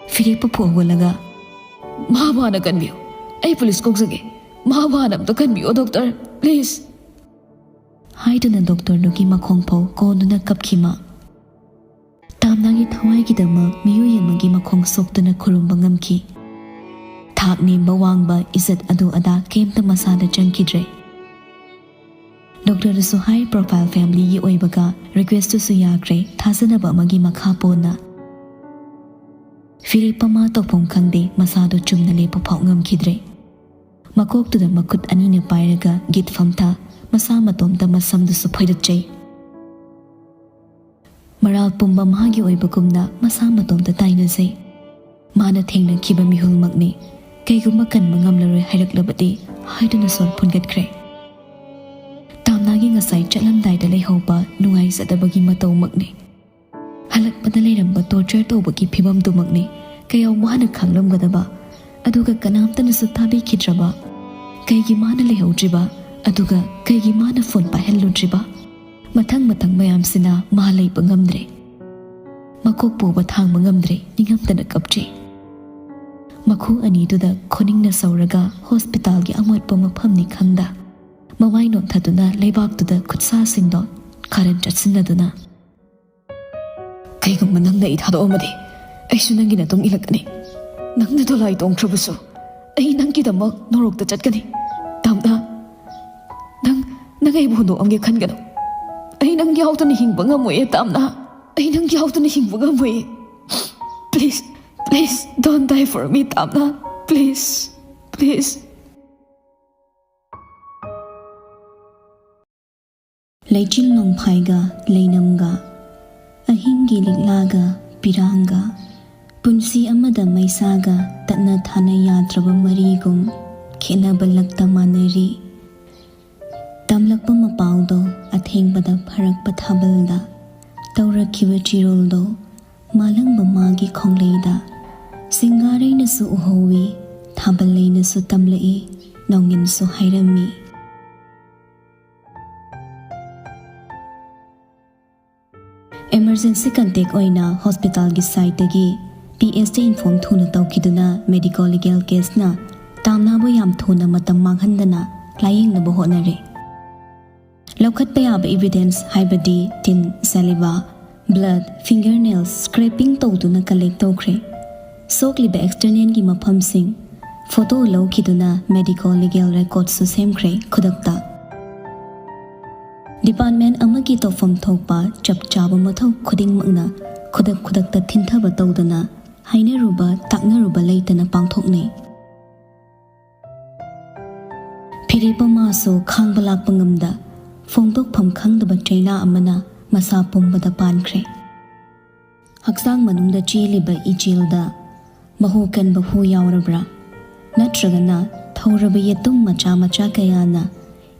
ꯐꯤꯔꯦꯞꯄ ꯐꯨ ꯍꯧꯒꯠꯂꯒ, "ꯃꯍꯥꯛꯄꯨ ꯍꯥꯟꯅ ꯀꯟꯕꯤꯌꯨ꯫ ꯑꯩ ꯄꯨꯂꯤꯁ ꯀꯧꯖꯒꯦ꯫ ꯃꯍꯥꯛꯄꯨ ꯍꯥꯟꯅ ꯑꯝꯇ ꯀꯟꯕꯤꯌꯨ, ꯗꯣꯛꯇꯔ, ꯄ꯭ꯂꯤꯖ!" ꯍꯥꯏꯗꯨꯅ ꯗꯣꯛꯇꯔꯗꯨꯒꯤ ꯃꯈꯣꯡ ꯐꯥꯎ ꯀꯣꯟꯗꯨꯅ ꯀꯞꯈꯤ ꯃꯥ꯫ ꯇꯥꯝꯅꯥꯒꯤ ꯊꯋꯥꯏꯒꯤꯗꯃꯛ ꯃꯤꯑꯣꯏ ꯑꯃꯒꯤ ꯃꯈꯣꯡ ꯁꯣꯛꯇꯨꯅ ꯈꯨꯔꯨꯝꯕ ꯉꯝꯈꯤ꯫ ꯊꯥꯛ ꯅꯦꯝꯕ ꯋꯥꯡꯕ ꯏꯖꯠ ꯑꯗꯨ ꯑꯗꯥ ꯀꯩꯝꯇ ꯃꯁꯥꯗ ꯆꯪꯈꯤꯗ꯭ꯔꯦ꯫ ꯗꯣꯛꯇꯔꯗꯨꯁꯨ ꯍꯥꯏ ꯄ꯭ꯔꯣꯐꯥꯏꯜ ꯐꯦꯃꯤꯂꯤꯒꯤ ꯑꯣꯏꯕꯒ ꯔꯤꯀ꯭ꯋꯦꯁꯇꯨꯁꯨ ꯌꯥꯈ꯭ꯔꯦ, ꯊꯥꯖꯅꯕ ꯑꯃꯒꯤ ꯃꯈꯥ ꯄꯣꯟꯅ꯫ ꯐꯤꯔꯦꯞꯄ ꯃꯥ ꯇꯧꯐꯝ ꯈꯪꯗꯦ, ꯃꯁꯥꯗꯨ ꯆꯨꯝꯅ ꯂꯦꯞꯄ ꯐꯥꯎ ꯉꯝꯈꯤꯗ꯭ꯔꯦ꯫ ꯃꯀꯣꯛꯇꯨꯗ ꯃꯈꯨꯠ ꯑꯅꯤꯅ ꯄꯥꯏꯔꯒ ꯒꯤꯠ ꯐꯝꯊ, ꯃꯁꯥ ꯃꯇꯣꯝꯇ ꯃꯁꯝꯗꯨꯁꯨ ꯐꯣꯏꯗꯠꯆꯩ꯫ ꯃꯔꯥꯜ ꯄꯨꯝꯕ ꯃꯥꯒꯤ ꯑꯣꯏꯕꯒꯨꯝꯅ ꯃꯁꯥ ꯃꯇꯣꯝꯇ ꯇꯥꯏꯅꯖꯩ꯫ ꯃꯥꯅ ꯊꯦꯡꯅꯈꯤꯕ ꯃꯤꯍꯨꯜꯃꯛꯅꯤ꯫ ꯀꯩꯒꯨꯝꯕ ꯀꯟꯕ ꯉꯝꯂꯔꯣꯏ ꯍꯥꯏꯔꯛꯂꯕꯗꯤ ꯍꯥꯏꯗꯨꯅ ꯁꯣꯔ ꯐꯨꯟꯒꯠꯈ꯭ꯔꯦ꯫ ꯇꯥꯝꯅꯥꯒꯤ ꯉꯁꯥꯏ ꯆꯠꯂꯝꯗꯥꯏꯗ ꯂꯩꯍꯧꯕ ꯅꯨꯡꯉꯥꯏꯖꯗꯕꯒꯤ ꯃꯇꯧꯃꯛꯅꯤ꯫ ꯍꯜꯂꯛꯄꯗ ꯂꯩꯔꯝꯕ ꯇꯣꯔꯆꯔ ꯇꯧꯕꯒꯤ ꯐꯤꯕꯝꯗꯨꯃꯛꯅꯤ꯫ ꯀꯌꯥꯝ ꯋꯥꯅ ꯈꯥꯡꯂꯝꯒꯗꯕ, ꯑꯗꯨꯒ ꯀꯅꯥꯝꯇꯅꯁꯨ ꯇꯥꯕꯤꯈꯤꯗ꯭ꯔꯕ꯫ ꯀꯩꯒꯤ ꯃꯥꯅ ꯂꯩꯍꯧꯗ꯭ꯔꯤꯕ, ꯑꯗꯨꯒ ꯀꯩꯒꯤ ꯃꯥꯅ ꯐꯣꯟ ꯄꯥꯏꯍꯜꯂꯨꯗ꯭ꯔꯤꯕ? ꯃꯊꯪ ꯃꯊꯪ ꯃꯌꯥꯝꯁꯤꯅ ꯃꯥ ꯂꯩꯕ ꯉꯝꯗ꯭ꯔꯦ꯫ ꯃꯀꯣꯛ ꯄꯨꯕ ꯊꯥꯡꯕ ꯉꯝꯗ꯭ꯔꯦ, ꯅꯤꯡꯉꯝꯗꯅ ꯀꯞꯆꯩ꯫ ꯃꯈꯨ ꯑꯅꯤꯗꯨꯗ ꯈꯨꯅꯤꯡꯅ ꯁꯧꯔꯒ ꯍꯣꯁꯄꯤꯇꯥꯜꯒꯤ ꯑꯃꯣꯠꯄ ꯃꯐꯝꯅꯤ ꯈꯪꯗ, ꯃꯃꯥꯏ ꯅꯣꯟꯊꯗꯨꯅ ꯂꯩꯕꯥꯛꯇꯨꯗ ꯈꯨꯠꯁꯥꯁꯤꯡꯗꯣ ꯀꯥꯔꯟ ꯆꯠꯁꯤꯟꯅꯗꯨꯅ, "ꯀꯩꯒꯨꯝꯕ ꯅꯪꯅ ꯑꯩ ꯊꯥꯗꯣꯛꯑꯝꯃꯗꯤ, ꯑꯩꯁꯨ ꯅꯪꯒꯤ ꯅꯇꯨꯡ ꯏꯜꯂꯛꯀꯅꯤ꯫ ꯅꯪꯅ ꯗꯣꯂꯥꯏ ꯇꯣꯡꯈ꯭ꯔꯕꯁꯨ, ꯑꯩ ꯅꯪꯒꯤꯗꯃꯛ ꯅꯣꯔꯣꯛꯇ ꯆꯠꯀꯅꯤ꯫ ꯇꯥꯝꯅꯥ, ꯅꯪ, ꯅꯪ ꯑꯩꯕꯨ ꯍꯨꯟꯗꯣꯛꯑꯝꯒꯦ ꯈꯟꯒꯅꯨ꯫ ꯑꯩ ꯅꯪ ꯌꯥꯎꯗꯅ ꯍꯤꯡꯕ ꯉꯝꯃꯣꯏꯌꯦ, ꯇꯥꯝꯅꯥ꯫ ꯑꯩ ꯅꯪ ꯌꯥꯎꯗꯅ ꯍꯤꯡꯕ ꯉꯝꯃꯣꯏꯌꯦ꯫ Please, please, don't die for me, Tamna. Please, please." ꯂꯩꯆꯤꯜ ꯅꯣꯡꯐꯥꯏꯒ ꯂꯩꯅꯝꯒ, ꯑꯍꯤꯡꯒꯤ ꯂꯤꯛꯂꯥꯒ ꯄꯤꯔꯥꯡꯒ, ꯄꯨꯟꯁꯤ ꯑꯃꯗ ꯃꯩꯁꯥꯒ ꯇꯠꯅ ꯊꯥꯅ ꯌꯥꯗ꯭ꯔꯕ ꯃꯔꯤꯒꯨꯝ, ꯈꯦꯠꯅꯕ ꯂꯛꯇ ꯃꯥꯟꯅꯔꯤ꯫ ꯇꯝꯂꯛꯄ ꯃꯄꯥꯎꯗꯣ ꯑꯊꯦꯡꯕꯗ ꯐꯔꯛꯄ ꯊꯥꯕꯜꯗ, ꯇꯧꯔꯛꯈꯤꯕ ꯆꯤꯔꯣꯜꯗꯣ ꯃꯥꯂꯪꯕ ꯃꯥꯒꯤ ꯈꯣꯡꯂꯩꯗ, ꯁꯤꯡꯒꯥꯔꯩꯅꯁꯨ ꯎꯍꯧꯏ, ꯊꯥꯕꯜ ꯂꯩꯅꯁꯨ ꯇꯝꯂꯛꯏ, ꯅꯣꯡꯏꯟꯁꯨ ꯍꯥꯏꯔꯝꯃꯤ꯫ Emergency contact ꯑꯣꯏꯅ ꯍꯣꯁꯄꯤꯇꯥꯜꯒꯤ ꯁꯥꯏꯠꯇꯒꯤ P S ꯇ inform ꯊꯨꯅ ꯇꯧꯈꯤꯗꯨꯅ medico legal caseꯅ ꯇꯥꯝꯅꯥꯕꯨ ꯌꯥꯝ ꯊꯨꯅ ꯃꯇꯝ ꯃꯥꯡꯍꯟꯗꯅ ꯂꯥꯌꯦꯡꯅꯕ ꯍꯣꯠꯅꯔꯦ꯫ ꯂꯧꯈꯠꯄ ꯌꯥꯕ evidence ꯍꯥꯏꯕꯗꯤ ꯇꯤꯟ, saliva, blood, fingernails scraping ꯇꯧꯗꯨꯅ collect ꯇꯧꯈ꯭ꯔꯦ꯫ ꯁꯣꯛꯂꯤꯕ externalꯒꯤ ꯃꯐꯝꯁꯤꯡ photo ꯂꯧꯈꯤꯗꯨꯅ medico legal recordꯁꯨ ꯁꯦꯝꯈ꯭ꯔꯦ ꯈꯨꯗꯛꯇ꯫ Department ꯑꯃꯒꯤ ꯇꯧꯐꯝ ꯊꯣꯛꯄ ꯆꯞ ꯆꯥꯕ ꯃꯊꯧ ꯈꯨꯗꯤꯡꯃꯛꯅ ꯈꯨꯗꯛ ꯈꯨꯗꯛꯇ ꯊꯤꯟꯊꯕ ꯇꯧꯗꯅ ꯍꯥꯏꯅꯔꯨꯕ ꯇꯥꯛꯅꯔꯨꯕ ꯂꯩꯇꯅ ꯄꯥꯡꯊꯣꯛꯅꯩ꯫ ꯐꯤꯔꯦꯞ ꯑꯃꯁꯨ ꯈꯥꯡꯕ ꯂꯥꯛꯄ ꯉꯝꯗ ꯐꯣꯡꯗꯣꯛꯐꯝ ꯈꯪꯗꯕ ꯆꯩꯅꯥ ꯑꯃꯅ ꯃꯁꯥ ꯄꯨꯝꯕꯗ ꯄꯥꯟꯈ꯭ꯔꯦ꯫ ꯍꯛꯆꯥꯡ ꯃꯅꯨꯡꯗ ꯆꯦꯜꯂꯤꯕ ꯏꯆꯦꯜꯗ ꯃꯍꯨ ꯀꯟꯕ ꯍꯨ ꯌꯥꯎꯔꯕ꯭ꯔꯥ? ꯅꯠꯇ꯭ꯔꯒꯅ ꯊꯧꯔꯕ ꯌꯦꯇꯨꯝ ꯃꯆꯥ ꯃꯆꯥ ꯀꯌꯥꯅ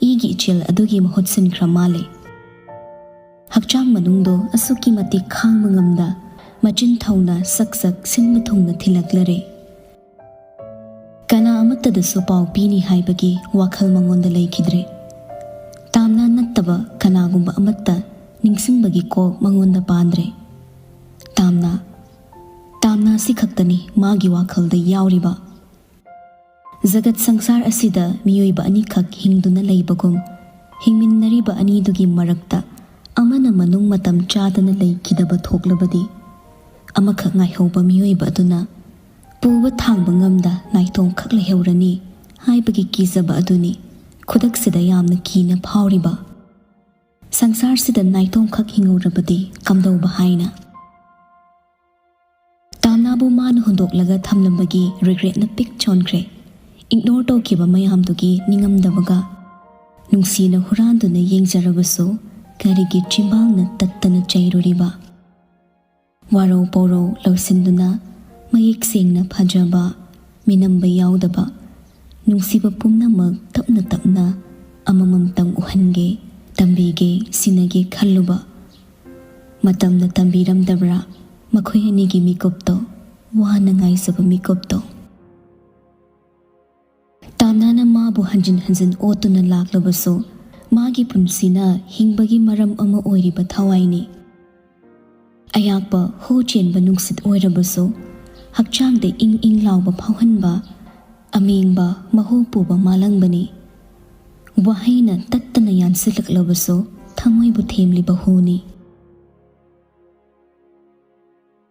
ꯏꯒꯤ ꯏꯆꯦꯜ ꯑꯗꯨꯒꯤ ꯃꯍꯨꯠ ꯁꯤꯟꯈ꯭ꯔ ꯃꯥꯜꯂꯦ꯫ ꯍꯛꯆꯥꯡ ꯃꯅꯨꯡꯗꯣ ꯑꯁꯨꯛꯀꯤ ꯃꯇꯤꯛ ꯈꯥꯡꯕ ꯉꯝꯗ ꯃꯆꯤꯟ ꯊꯧꯅ ꯁꯛ ꯁꯛ ꯁꯤꯟꯕ ꯊꯨꯡꯅ ꯊꯤꯜꯂꯛꯂꯔꯦ꯫ ꯀꯅꯥ ꯑꯃꯠꯇꯗꯁꯨ ꯄꯥꯎ ꯄꯤꯅꯤ ꯍꯥꯏꯕꯒꯤ ꯋꯥꯈꯜ ꯃꯉꯣꯟꯗ ꯂꯩꯈꯤꯗ꯭ꯔꯦ꯫ ꯇꯥꯝꯅꯥ ꯅꯠꯇꯕ ꯀꯅꯥꯒꯨꯝꯕ ꯑꯃꯠꯇ ꯅꯤꯡꯁꯤꯡꯕꯒꯤ ꯀꯣꯛ ꯃꯉꯣꯟꯗ ꯄꯥꯟꯗ꯭ꯔꯦ꯫ ꯇꯥꯝꯅꯥ, ꯇꯥꯝꯅꯥꯁꯤ ꯈꯛꯇꯅꯤ ꯃꯥꯒꯤ ꯋꯥꯈꯜꯗ ꯌꯥꯎꯔꯤꯕ꯫ ꯖꯒꯠ ꯁꯪꯁꯥꯔ ꯑꯁꯤꯗ ꯃꯤꯑꯣꯏꯕ ꯑꯅꯤꯈꯛ ꯍꯤꯡꯗꯨꯅ ꯂꯩꯕꯒꯨꯝ, ꯍꯤꯡꯃꯤꯟꯅꯔꯤꯕ ꯑꯅꯤꯗꯨꯒꯤ ꯃꯔꯛꯇ ꯑꯃꯅ ꯃꯅꯨꯡ ꯃꯇꯝ ꯆꯥꯗꯅ ꯂꯩꯈꯤꯗꯕ ꯊꯣꯛꯂꯕꯗꯤ, ꯑꯃꯈꯛ ꯉꯥꯏꯍꯧꯕ ꯃꯤꯑꯣꯏꯕ ꯑꯗꯨꯅ ꯄꯨꯕ ꯊꯥꯡꯕ ꯉꯝꯗ ꯅꯥꯏꯇꯣꯝꯈꯛ ꯂꯩꯍꯧꯔꯅꯤ ꯍꯥꯏꯕꯒꯤ ꯀꯤꯖꯕ ꯑꯗꯨꯅꯤ ꯈꯨꯗꯛꯁꯤꯗ ꯌꯥꯝꯅ ꯀꯤꯅ ꯐꯥꯎꯔꯤꯕ꯫ ꯁꯪꯁꯥꯔꯁꯤꯗ ꯅꯥꯏꯇꯣꯝꯈꯛ ꯍꯤꯡꯍꯧꯔꯕꯗꯤ ꯀꯝꯗꯧꯕ ꯍꯥꯏꯅ꯫ ꯇꯥꯝꯅꯥꯕꯨ ꯃꯥꯅ ꯍꯨꯟꯗꯣꯛꯂꯒ ꯊꯝꯂꯝꯕꯒꯤ regretꯅ ꯄꯤꯛ ꯆꯣꯟꯈ꯭ꯔꯦ꯫ Ignore ꯇꯧꯈꯤꯕ ꯃꯌꯥꯝꯗꯨꯒꯤ ꯅꯤꯡꯉꯝꯗꯕꯒ ꯅꯨꯡꯁꯤꯅ ꯍꯨꯔꯥꯟꯗꯨꯅ ꯌꯦꯡꯖꯔꯕꯁꯨ ꯀꯔꯤꯒꯤ ꯆꯤꯝꯕꯥꯜꯅ ꯇꯠꯇꯅ ꯆꯩꯔꯨꯔꯤꯕ? ꯋꯥꯔꯧ ꯄꯧꯔꯧ ꯂꯧꯁꯤꯟꯗꯨꯅ ꯃꯌꯦꯛ ꯁꯦꯡꯅ ꯐꯖꯕ, ꯃꯤꯅꯝꯕ ꯌꯥꯎꯗꯕ ꯅꯨꯡꯁꯤꯕ ꯄꯨꯝꯅꯃꯛ ꯇꯞꯅ ꯇꯞꯅ ꯑꯃꯃꯝꯇꯪ ꯎꯍꯟꯒꯦ, ꯇꯝꯕꯤꯒꯦ, ꯁꯤꯟꯅꯒꯦ ꯈꯜꯂꯨꯕ꯫ ꯃꯇꯝꯅ ꯇꯝꯕꯤꯔꯝꯗꯕ꯭ꯔꯥ? ꯃꯈꯣꯏ ꯑꯅꯤꯒꯤ ꯃꯤꯀꯨꯞꯇꯣ, ꯋꯥꯅ ꯉꯥꯏꯖꯕ ꯃꯤꯀꯨꯞꯇꯣ꯫ ꯇꯥꯝꯅꯥꯅ ꯃꯥꯕꯨ ꯍꯟꯖꯤꯟ ꯍꯟꯖꯤꯟ ꯑꯣꯠꯇꯨꯅ ꯂꯥꯛꯂꯕꯁꯨ, ꯃꯥꯒꯤ ꯄꯨꯟꯁꯤꯅ ꯍꯤꯡꯕꯒꯤ ꯃꯔꯝ ꯑꯃ ꯑꯣꯏꯔꯤꯕ ꯊꯋꯥꯏꯅꯤ꯫ ꯑꯌꯥꯛꯄ ꯍꯨ ꯆꯦꯟꯕ ꯅꯨꯡꯁꯤꯠ ꯑꯣꯏꯔꯕꯁꯨ, ꯍꯛꯆꯥꯡꯗ ꯏꯪ ꯏꯪ ꯂꯥꯎꯕ ꯐꯥꯎꯍꯟꯕ, ꯑꯃꯦꯡꯕ ꯃꯍꯨ ꯄꯨꯕ ꯃꯥꯂꯪꯕꯅꯤ꯫ ꯋꯥꯍꯩꯅ ꯇꯠꯇꯅ ꯌꯥꯟꯁꯤꯜꯂꯛꯂꯕꯁꯨ, ꯊꯃꯣꯏꯕꯨ ꯊꯦꯝꯂꯤꯕ ꯍꯨꯅꯤ꯫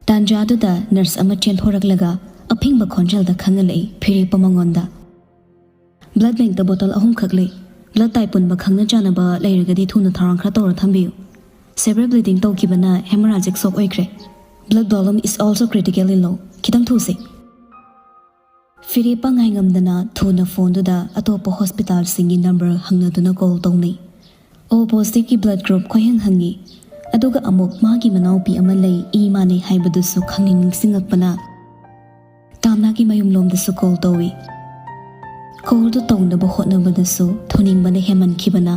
ꯇꯥꯟꯖꯥꯗꯨꯗ ꯅꯔꯁ ꯑꯃ ꯆꯦꯟꯊꯣꯔꯛꯂꯒ ꯑꯐꯤꯡꯕ ꯈꯣꯟꯖꯦꯜꯗ ꯈꯪꯍꯜꯂꯛꯏ ꯐꯤꯔꯦꯞꯄ ꯃꯉꯣꯟꯗ꯫ "ꯕ꯭ꯂꯗ ꯕꯦꯡꯛꯇ ꯕꯣꯇꯜ ꯑꯍꯨꯝꯈꯛ ꯂꯩ꯫ ꯕ꯭ꯂꯗ ꯇꯥꯏꯞ ꯄꯨꯟꯕ ꯈꯪꯅ ꯆꯥꯟꯅꯕ ꯂꯩꯔꯒꯗꯤ ꯊꯨꯅ ꯊꯧꯔꯥꯡ ꯈꯔ ꯇꯧꯔ ꯊꯝꯕꯤꯌꯨ꯫ ꯁꯦꯚꯤꯌꯔ ꯕ꯭ꯂꯤꯗꯤꯡ ꯇꯧꯈꯤꯕꯅ ꯍꯦꯃꯣꯔꯥꯖꯤꯛ ꯁꯣꯛ ꯑꯣꯏꯈ꯭ꯔꯦ꯫ Blood volume is also critical in low꯫ ꯈꯤꯇꯪ ꯊꯨꯁꯤ꯫" ꯐꯤꯔꯦꯞꯄ ꯉꯥꯏꯉꯝꯗꯅ ꯊꯨꯅ ꯐꯣꯟꯗꯨꯗ ꯑꯇꯣꯞꯄ ꯍꯣꯁꯄꯤꯇꯥꯜꯁꯤꯡꯒꯤ ꯅꯝꯕꯔ ꯍꯪꯅꯗꯨꯅ ꯀꯣꯜ ꯇꯧꯅꯩ꯫ ꯑꯣ ꯄꯣꯖꯤꯇꯤꯚꯀꯤ ꯕ꯭ꯂꯗ ꯒ꯭ꯔꯨꯞ ꯈꯣꯏꯍꯪ ꯍꯪꯉꯤ꯫ ꯑꯗꯨꯒ ꯑꯃꯨꯛ ꯃꯥꯒꯤ ꯃꯅꯥꯎꯄꯤ ꯑꯃ ꯂꯩ, ꯏ ꯃꯥꯟꯅꯩ ꯍꯥꯏꯕꯗꯨꯁꯨ ꯈꯪꯅꯤꯡ ꯅꯤꯡꯁꯤꯡꯉꯛꯄꯅ ꯇꯥꯝꯅꯥꯒꯤ ꯃꯌꯨꯝꯂꯣꯝꯗꯁꯨ ꯀꯣꯜ ꯇꯧꯏ꯫ ꯀꯣꯜꯗꯨ ꯇꯧꯅꯕ ꯍꯣꯠꯅꯕꯗꯁꯨ ꯊꯨꯅꯤꯡꯕꯅ ꯍꯦꯟꯃꯟꯈꯤꯕꯅ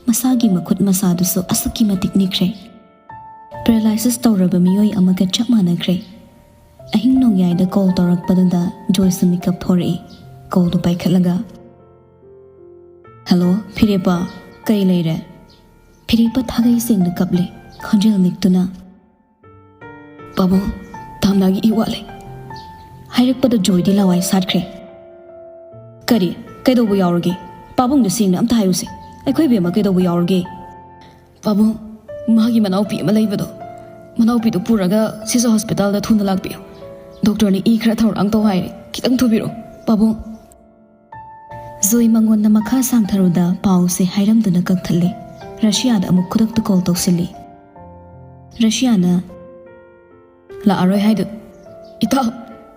ꯃꯁꯥꯒꯤ ꯃꯈꯨꯠ ꯃꯁꯥꯗꯨꯁꯨ ꯑꯁꯨꯛꯀꯤ ꯃꯇꯤꯛ ꯅꯤꯛꯈ꯭ꯔꯦ꯫ ꯄꯦꯔꯥꯂꯥꯏꯁꯤꯁ ꯇꯧꯔꯕ ꯃꯤꯑꯣꯏ ꯑꯃꯒ ꯆꯞ ꯃꯥꯟꯅꯈ꯭ꯔꯦ꯫ ꯑꯍꯤꯡ ꯅꯣꯡꯌꯥꯏꯗ ꯀꯣꯜ ꯇꯧꯔꯛꯄꯗꯨꯗ ꯖꯣꯏꯁꯨ ꯃꯤꯀꯞ ꯊꯣꯔꯛꯏ꯫ ꯀꯣꯜꯗꯨ ꯄꯥꯏꯈꯠꯂꯒ, "ꯍꯜꯂꯣ, ꯐꯤꯔꯦꯞꯄ, ꯀꯩ ꯂꯩꯔꯦ?" ꯐꯤꯔꯦꯞꯄ ꯊꯥꯒꯩ ꯁꯦꯡꯅ ꯀꯞꯂꯦ, ꯈꯣꯟꯖꯦꯜ ꯅꯤꯛꯇꯨꯅ꯫ "ꯄꯥꯕꯨꯡ, ꯇꯥꯝꯅꯥꯒꯤ ꯏ ꯋꯥꯠꯂꯦ꯫" ꯍꯥꯏꯔꯛꯄꯗ ꯖꯣꯏꯗꯤ ꯂꯋꯥꯏ ꯁꯥꯠꯈ꯭ꯔꯦ꯫ "ꯀꯔꯤ? ꯀꯩꯗꯧꯕ ꯌꯥꯎꯔꯒꯦ? ꯄꯥꯕꯨꯡꯗ ꯁꯦꯡꯅ ꯑꯝꯇ ꯍꯥꯏꯌꯨꯁꯦ꯫ ꯑꯩꯈꯣꯏ ꯕꯦꯝꯃ ꯀꯩꯗꯧꯕ ꯌꯥꯎꯔꯒꯦ?" "ꯄꯥꯕꯨꯡ, ꯃꯥꯒꯤ ꯃꯅꯥꯎꯄꯤ ꯑꯃ ꯂꯩꯕꯗꯣ, ꯃꯅꯥꯎꯄꯤꯗꯨ ꯄꯨꯔꯒ ꯁꯤꯖ ꯍꯣꯁꯄꯤꯇꯥꯜꯗ ꯊꯨꯅ ꯂꯥꯛꯄꯤꯌꯨ꯫ ꯗꯣꯛꯇꯔꯅ ꯏ ꯈꯔ ꯊꯧꯔꯥꯡ ꯇꯧ ꯍꯥꯏꯔꯦ꯫ ꯈꯤꯇꯪ ꯊꯨꯕꯤꯔꯣ, ꯄꯥꯕꯨꯡ꯫" ꯖꯣꯏ ꯃꯉꯣꯟꯗ ꯃꯈꯥ ꯁꯥꯡꯊꯔꯨꯗ ꯄꯥꯎꯁꯦ ꯍꯥꯏꯔꯝꯗꯨꯅ ꯀꯛꯊꯠꯂꯦ꯫ ꯔꯁꯤꯌꯥꯗ ꯑꯃꯨꯛ ꯈꯨꯗꯛꯇ ꯀꯣꯜ ꯇꯧꯁꯤꯜꯂꯤ꯫ ꯔꯁꯤꯌꯥꯅ, "ꯂꯥꯛꯑꯔꯣꯏ ꯍꯥꯏꯗꯨ? ꯏꯇꯥꯎ,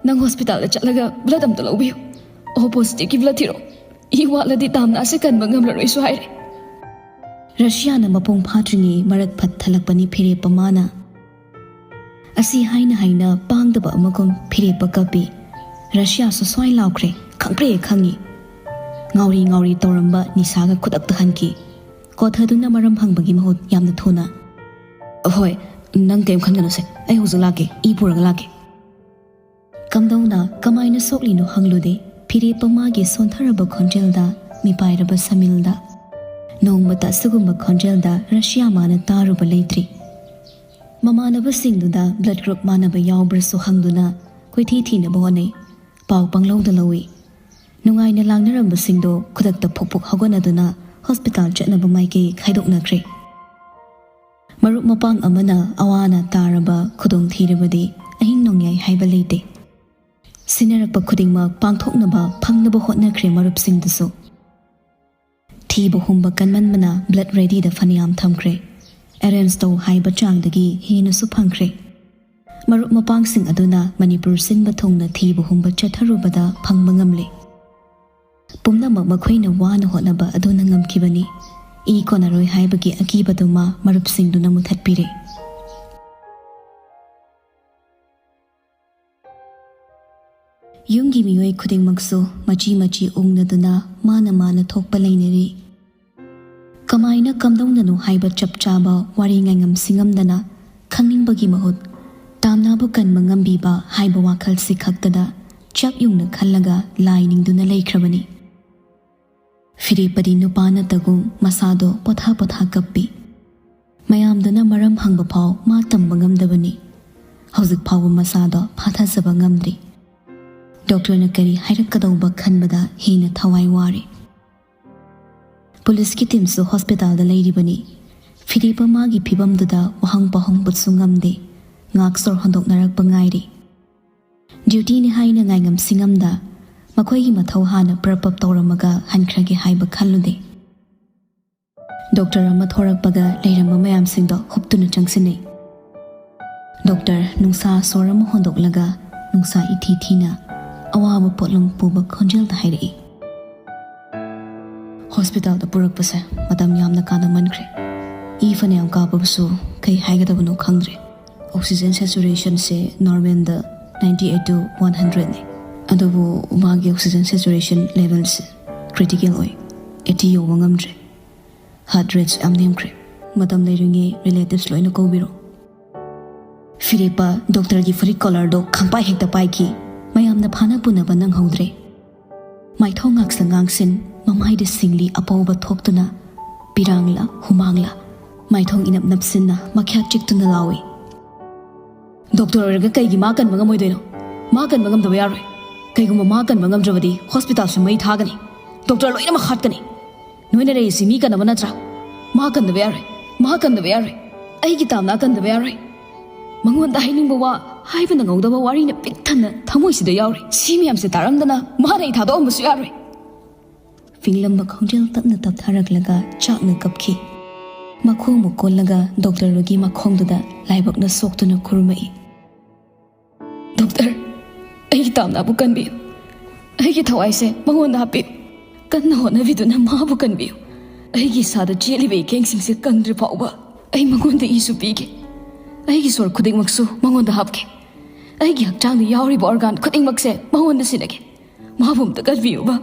ꯅꯪ ꯍꯣꯁꯄꯤꯇꯥꯜꯗ ꯆꯠꯂꯒ ꯕ꯭ꯂꯗ ꯑꯝꯇ ꯂꯧꯕꯤꯌꯨ꯫ ꯑꯣ ꯄꯣꯖꯤꯇꯤꯚꯀꯤ ꯕ꯭ꯂꯗ ꯊꯤꯔꯛꯑꯣ꯫ ꯏ ꯋꯥꯠꯂꯗꯤ ꯇꯥꯝꯅꯥꯁꯦ ꯀꯟꯕ ꯉꯝꯂꯔꯣꯏꯁꯨ ꯍꯥꯏꯔꯦ꯫" ꯔꯁꯤꯌꯥꯅ ꯃꯄꯨꯡ ꯐꯥꯗ꯭ꯔꯤꯉꯩ ꯃꯔꯛ ꯐꯠ ꯊꯠꯂꯛꯄꯅꯤ ꯐꯤꯔꯦꯞꯄ ꯃꯥꯅ꯫ ꯑꯁꯤ ꯍꯥꯏꯅ ꯍꯥꯏꯅ ꯄꯥꯡꯗꯕ ꯑꯃꯒꯨꯝ ꯐꯤꯔꯦꯞꯄ ꯀꯞꯄꯤ꯫ ꯔꯁꯤꯌꯥꯁꯨ ꯁ꯭ꯋꯥꯏ ꯂꯥꯎꯈ꯭ꯔꯦ, ꯈꯪꯄ꯭ꯔꯦ ꯈꯪꯉꯤ꯫ ꯉꯥꯎꯔꯤ ꯉꯥꯎꯔꯤ ꯇꯧꯔꯝꯕ ꯅꯤꯁꯥꯒ ꯈꯨꯗꯛꯇ ꯍꯟꯈꯤ꯫ ꯀꯣꯊꯗꯨꯅ ꯃꯔꯝ ꯍꯪꯕꯒꯤ ꯃꯍꯨꯠ ꯌꯥꯝꯅ ꯊꯨꯅ, "ꯍꯣꯏ, ꯅꯪ ꯀꯩꯝ ꯈꯟꯒꯅꯨꯁꯦ, ꯑꯩ ꯍꯧꯖꯤꯛ ꯂꯥꯛꯀꯦ, ꯏ ꯄꯨꯔꯒ ꯂꯥꯛꯀꯦ"꯫ ꯀꯝꯗꯧꯅ, ꯀꯃꯥꯏꯅ ꯁꯣꯛꯂꯤꯅꯣ ꯍꯪꯂꯨꯗꯦ꯫ ꯐꯤꯔꯦꯞꯄ ꯃꯥꯒꯤ ꯁꯣꯟꯊꯔꯕ ꯈꯣꯟꯖꯦꯜꯗ, ꯃꯤꯄꯥꯏꯔꯕ ꯁꯃꯤꯜꯗ꯫ ꯅꯣꯡꯃꯇ ꯑꯁꯤꯒꯨꯝꯕ ꯈꯣꯟꯖꯦꯜꯗ ꯔꯁꯤꯌꯥ ꯃꯥꯅ ꯇꯥꯔꯨꯕ ꯂꯩꯇ꯭ꯔꯤ꯫ ꯃꯃꯥꯟꯅꯕꯁꯤꯡꯗꯨꯗ blood group ꯃꯥꯟꯅꯕ ꯌꯥꯎꯕ꯭ꯔꯥꯁꯨ ꯍꯪꯗꯨꯅ ꯀꯣꯏꯊꯤ ꯊꯤꯅꯕ ꯍꯣꯠꯅꯩ꯫ ꯄꯥꯎ ꯄꯪꯂꯧꯗ ꯂꯧꯏ꯫ ꯅꯨꯡꯉꯥꯏꯅ ꯂꯥꯡꯅꯔꯝꯕꯁꯤꯡꯗꯣ ꯈꯨꯗꯛꯇ ꯐꯨꯛ ꯐꯨꯛ ꯍꯧꯒꯠꯅꯗꯨꯅ ꯍꯣꯁꯄꯤꯇꯥꯜ ꯆꯠꯅꯕ ꯃꯥꯏꯀꯩ ꯈꯥꯏꯗꯣꯛꯅꯈ꯭ꯔꯦ꯫ ꯃꯔꯨꯞ ꯃꯄꯥꯡ ꯑꯃꯅ ꯑꯋꯥ ꯑꯅꯥ ꯇꯥꯔꯕ ꯈꯨꯗꯣꯡ ꯊꯤꯔꯕꯗꯤ ꯑꯍꯤꯡ ꯅꯣꯡꯌꯥꯏ ꯍꯥꯏꯕ ꯂꯩꯇꯦ꯫ ꯁꯤꯟꯅꯔꯛꯄ ꯈꯨꯗꯤꯡꯃꯛ ꯄꯥꯡꯊꯣꯛꯅꯕ ꯐꯪꯅꯕ ꯍꯣꯠꯅꯈ꯭ꯔꯦ ꯃꯔꯨꯞꯁꯤꯡꯗꯨꯁꯨ꯫ ꯊꯤꯕ ꯍꯨꯝꯕ ꯀꯟꯃꯟꯕꯅ blood readyꯗ ꯐꯅꯌꯥꯝ ꯊꯝꯈ꯭ꯔꯦ꯫ Arrange ꯇꯧ ꯍꯥꯏꯕ ꯆꯥꯡꯗꯒꯤ ꯍꯦꯟꯅꯁꯨ ꯐꯪꯈ꯭ꯔꯦ꯫ ꯃꯔꯨꯞ ꯃꯄꯥꯡꯁꯤꯡ ꯑꯗꯨꯅ ꯃꯅꯤꯄꯨꯔ ꯁꯤꯟꯕ ꯊꯨꯡꯅ ꯊꯤꯕ ꯍꯨꯝꯕ ꯆꯠꯊꯔꯨꯕꯗ ꯐꯪꯕ ꯉꯝꯂꯦ꯫ ꯄꯨꯝꯅꯃꯛ ꯃꯈꯣꯏꯅ ꯋꯥꯅ ꯍꯣꯠꯅꯕ ꯑꯗꯨꯅ ꯉꯝꯈꯤꯕꯅꯤ꯫ ꯏ ꯀꯣꯟꯅꯔꯣꯏ ꯍꯥꯏꯕꯒꯤ ꯑꯀꯤꯕꯗꯨꯃ ꯃꯔꯨꯞꯁꯤꯡꯗꯨꯅ ꯃꯨꯊꯠꯄꯤꯔꯦ꯫ ꯌꯨꯝꯒꯤ ꯃꯤꯑꯣꯏ ꯈꯨꯗꯤꯡꯃꯛꯁꯨ ꯃꯆꯤ ꯃꯆꯤ ꯎꯪꯅꯗꯨꯅ ꯃꯥꯅ ꯃꯥꯅ ꯊꯣꯛꯄ ꯂꯩꯅꯔꯤ꯫ ꯀꯃꯥꯏꯅ ꯀꯝꯗꯧꯅꯅꯣ ꯍꯥꯏꯕ ꯆꯞ ꯆꯥꯕ ꯋꯥꯔꯤ ꯉꯥꯏꯉꯝ ꯁꯤꯡꯉꯝꯗꯅ ꯈꯪꯅꯤꯡꯕꯒꯤ ꯃꯍꯨꯠ ꯇꯥꯝꯅꯕ ꯀꯟꯕ ꯉꯝꯕꯤꯕ ꯍꯥꯏꯕ ꯋꯥꯈꯜꯁꯤ ꯈꯛꯇꯗ ꯆꯞ ꯌꯨꯡꯅ ꯈꯜꯂꯒ ꯂꯥꯏ ꯅꯤꯡꯗꯨꯅ ꯂꯩꯈ꯭ꯔꯕꯅꯤ꯫ ꯐꯤꯔꯦꯞꯄꯗꯤ ꯅꯨꯄꯥ ꯅꯠꯇꯒꯨꯝ ꯃꯁꯥꯗꯣ ꯄꯣꯊꯥ ꯄꯣꯊꯥ ꯀꯞꯄꯤ꯫ ꯃꯌꯥꯝꯗꯨꯅ ꯃꯔꯝ ꯍꯪꯕ ꯐꯥꯎ ꯃꯥ ꯇꯝꯕ ꯉꯝꯗꯕꯅꯤ꯫ ꯍꯧꯖꯤꯛ ꯐꯥꯎꯕ ꯃꯁꯥꯗꯣ ꯐꯥꯊꯖꯕ ꯉꯝꯗ꯭ꯔꯤ꯫ ꯗꯣꯛꯇꯔꯅ ꯀꯔꯤ ꯍꯥꯏꯔꯛꯀꯗꯧꯕ ꯈꯟꯕꯗ ꯍꯦꯟꯅ ꯊꯋꯥꯏ ꯋꯥꯔꯦ꯫ ꯄꯨꯂꯤꯁꯀꯤ ꯇꯤꯝꯁꯨ ꯍꯣꯁꯄꯤꯇꯥꯜꯗ ꯂꯩꯔꯤꯕꯅꯤ꯫ ꯐꯤꯔꯦꯞꯄ ꯃꯥꯒꯤ ꯐꯤꯕꯝꯗꯨꯗ ꯋꯥꯍꯪ ꯄꯥꯎꯍꯪꯕꯁꯨ ꯉꯝꯗꯦ꯫ ꯉꯥꯛ ꯁꯣꯔ ꯍꯣꯟꯗꯣꯛꯅꯔꯛꯄ ꯉꯥꯏꯔꯤ꯫ ꯗ꯭ꯌꯨꯇꯤꯅꯤ ꯍꯥꯏꯅ ꯉꯥꯏꯉꯝ ꯁꯤꯡꯉꯝꯗ ꯃꯈꯣꯏꯒꯤ ꯃꯊꯧ ꯍꯥꯟꯅ ꯄ꯭ꯔꯞ ꯄ꯭ꯔꯞ ꯇꯧꯔꯝꯃꯒ ꯍꯟꯈ꯭ꯔꯒꯦ ꯍꯥꯏꯕ ꯈꯜꯂꯨꯗꯦ꯫ ꯗꯣꯛꯇꯔ ꯑꯃ ꯊꯣꯔꯛꯄꯒ ꯂꯩꯔꯝꯕ ꯃꯌꯥꯝꯁꯤꯡꯗꯣ ꯍꯨꯞꯇꯨꯅ ꯆꯪꯁꯤꯟꯅꯩ꯫ ꯗꯣꯛꯇꯔ ꯅꯨꯡꯁꯥ ꯁꯣꯔ ꯑꯃ ꯍꯣꯟꯗꯣꯛꯂꯒ ꯅꯨꯡꯁꯥ ꯏꯊꯤ ꯊꯤꯅ ꯑꯋꯥꯕ ꯄꯣꯠꯂꯨꯝ ꯄꯨꯕ ꯈꯣꯟꯖꯦꯜꯗ ꯍꯥꯏꯔꯛꯏ꯫ ꯍꯣꯁꯄꯤꯇꯥꯜꯗ ꯄꯨꯔꯛꯄꯁꯦ ꯃꯇꯝ ꯌꯥꯝꯅ ꯀꯥꯟꯅꯃꯟꯈ꯭ꯔꯦ꯫ ꯏ ꯐꯅꯌꯥꯝ ꯀꯥꯞꯄꯕꯁꯨ ꯀꯩ ꯍꯥꯏꯒꯗꯕꯅꯣ ꯈꯪꯗ꯭ꯔꯦ꯫ ꯑꯣꯛꯁꯤꯖꯦꯟ ꯁꯦꯆꯨꯔꯦꯁꯟꯁꯦ ꯅꯣꯔꯃꯦꯜꯗ ninety eight to one hundredꯅꯤ꯫ ꯑꯗꯨꯕꯨ ꯃꯥꯒꯤ ꯑꯣꯛꯁꯤꯖꯦꯟ ꯁꯦꯆꯨꯔꯦꯁꯟ ꯂꯦꯚꯦꯜꯁꯦ Critical ꯑꯣꯏ꯫ Eighty ꯌꯧꯕ ꯉꯝꯗ꯭ꯔꯦ꯫ Heart rate ꯌꯥꯝ ꯅꯦꯝꯈ꯭ꯔꯦ꯫ ꯃꯇꯝ ꯂꯩꯔꯤꯉꯩ relatives ꯂꯣꯏꯅ ꯀꯧꯕꯤꯔꯣ꯫ ꯐꯤꯔꯦꯞꯄ ꯗꯣꯛꯇꯔꯒꯤ ꯐꯨꯔꯤꯠ collarꯗꯣ ꯈꯪꯄꯥꯏ ꯍꯦꯛꯇ ꯄꯥꯏꯈꯤ꯫ ꯃꯌꯥꯝꯅ ꯐꯥꯅ ꯄꯨꯅꯕ ꯅꯪꯍꯧꯗ꯭ꯔꯦ꯫ ꯃꯥꯏꯊꯣꯡ ꯉꯥꯛꯁꯪ ꯉꯥꯡꯁꯤꯟ, ꯃꯃꯥꯏꯗ ꯁꯤꯡꯂꯤ ꯑꯄꯧꯕ ꯊꯣꯛꯇꯨꯅ, ꯄꯤꯔꯥꯡꯂ ꯍꯨꯃꯥꯡꯂ ꯃꯥꯏꯊꯣꯡ ꯏꯅꯞ ꯅꯞꯁꯤꯟꯅ ꯃꯈ꯭ꯌꯥꯠ ꯆꯤꯛꯇꯨꯅ ꯂꯥꯎꯏ꯫ "ꯗꯣꯛꯇꯔ ꯑꯣꯏꯔꯒ ꯀꯩꯒꯤ ꯃꯥ ꯀꯟꯕ ꯉꯝꯃꯣꯏꯗꯣꯏꯅꯣ? ꯃꯥ ꯀꯟꯕ ꯉꯝꯗꯕ ꯌꯥꯔꯣꯏ꯫ ꯀꯩꯒꯨꯝꯕ ꯃꯥ ꯀꯟꯕ ꯉꯝꯗ꯭ꯔꯕꯗꯤ ꯍꯣꯁꯄꯤꯇꯥꯜꯁꯨ ꯃꯩ ꯊꯥꯒꯅꯤ꯫ ꯗꯣꯛꯇꯔ ꯂꯣꯏꯅꯃꯛ ꯍꯥꯠꯀꯅꯤ꯫ ꯅꯣꯏꯅ ꯂꯩꯔꯤꯁꯤ ꯃꯤ ꯀꯟꯅꯕ ꯅꯠꯇ꯭ꯔꯥ? ꯃꯥ ꯀꯟꯗꯕ ꯌꯥꯔꯣꯏ꯫ ꯃꯥ ꯀꯟꯗꯕ ꯌꯥꯔꯣꯏ꯫ ꯑꯩꯒꯤ ꯇꯥꯝꯅꯥ ꯀꯟꯗꯕ ꯌꯥꯔꯣꯏ꯫ ꯃꯉꯣꯟꯗ ꯍꯥꯏꯅꯤꯡꯕ ꯋꯥ ꯍꯥꯏꯕ ꯅꯪꯍꯧꯗꯕ ꯋꯥꯔꯤꯅ ꯄꯤꯛ ꯊꯟꯅ ꯊꯃꯣꯏꯁꯤꯗ ꯌꯥꯎꯔꯤ꯫ ꯁꯤ ꯃꯌꯥꯝꯁꯦ ꯇꯥꯔꯝꯗꯅ ꯃꯥꯅ ꯑꯩ ꯊꯥꯗꯣꯛꯑꯝꯕꯁꯨ ꯌꯥꯔꯣꯏ꯫" ꯐꯤꯡꯂꯝꯕ ꯈꯣꯟꯖꯦꯜ ꯇꯞꯅ ꯇꯞꯊꯔꯛꯂꯒ ꯆꯥꯛꯅ ꯀꯞꯈꯤ꯫ ꯃꯈꯣꯡ ꯑꯃꯨꯛ ꯀꯣꯜꯂꯒ ꯗꯣꯛꯇꯔ ꯔꯨꯒꯤ ꯃꯈꯣꯡꯗꯨꯗ ꯂꯥꯏꯕꯛꯅ ꯁꯣꯛꯇꯨꯅ ꯈꯨꯔꯨꯝꯃꯛꯏ꯫ "ꯗꯣꯛꯇꯔ, ꯑꯩꯒꯤ ꯇꯥꯝꯅꯥꯕꯨ ꯀꯟꯕꯤꯌꯨ꯫ ꯑꯩꯒꯤ ꯊꯋꯥꯏꯁꯦ ꯃꯉꯣꯟꯗ ꯍꯥꯞꯄꯤꯌꯨ꯫ ꯀꯟꯅ ꯍꯣꯠꯅꯕꯤꯗꯨꯅ ꯃꯥꯕꯨ ꯀꯟꯕꯤꯌꯨ꯫ ꯑꯩꯒꯤ ꯏꯁꯥꯗ ꯆꯦꯜꯂꯤꯕ ꯏꯀꯦꯡꯁꯤꯡꯁꯦ ꯀꯪꯗ꯭ꯔꯤ ꯐꯥꯎꯕ ꯑꯩ ꯃꯉꯣꯟꯗ ꯏꯁꯨ ꯄꯤꯒꯦ꯫ ꯑꯩꯒꯤ ꯁꯣꯔ ꯈꯨꯗꯤꯡꯃꯛꯁꯨ ꯃꯉꯣꯟꯗ ꯍꯥꯞꯀꯦ꯫ ꯑꯩꯒꯤ ꯍꯛꯆꯥꯡꯗ ꯌꯥꯎꯔꯤꯕ organ ꯈꯨꯗꯤꯡꯃꯛꯁꯦ ꯃꯉꯣꯟꯗ ꯁꯤꯟꯅꯒꯦ꯫ ꯃꯥꯕꯨ ꯑꯝꯇ ꯀꯟꯕꯤꯌꯨꯕ꯫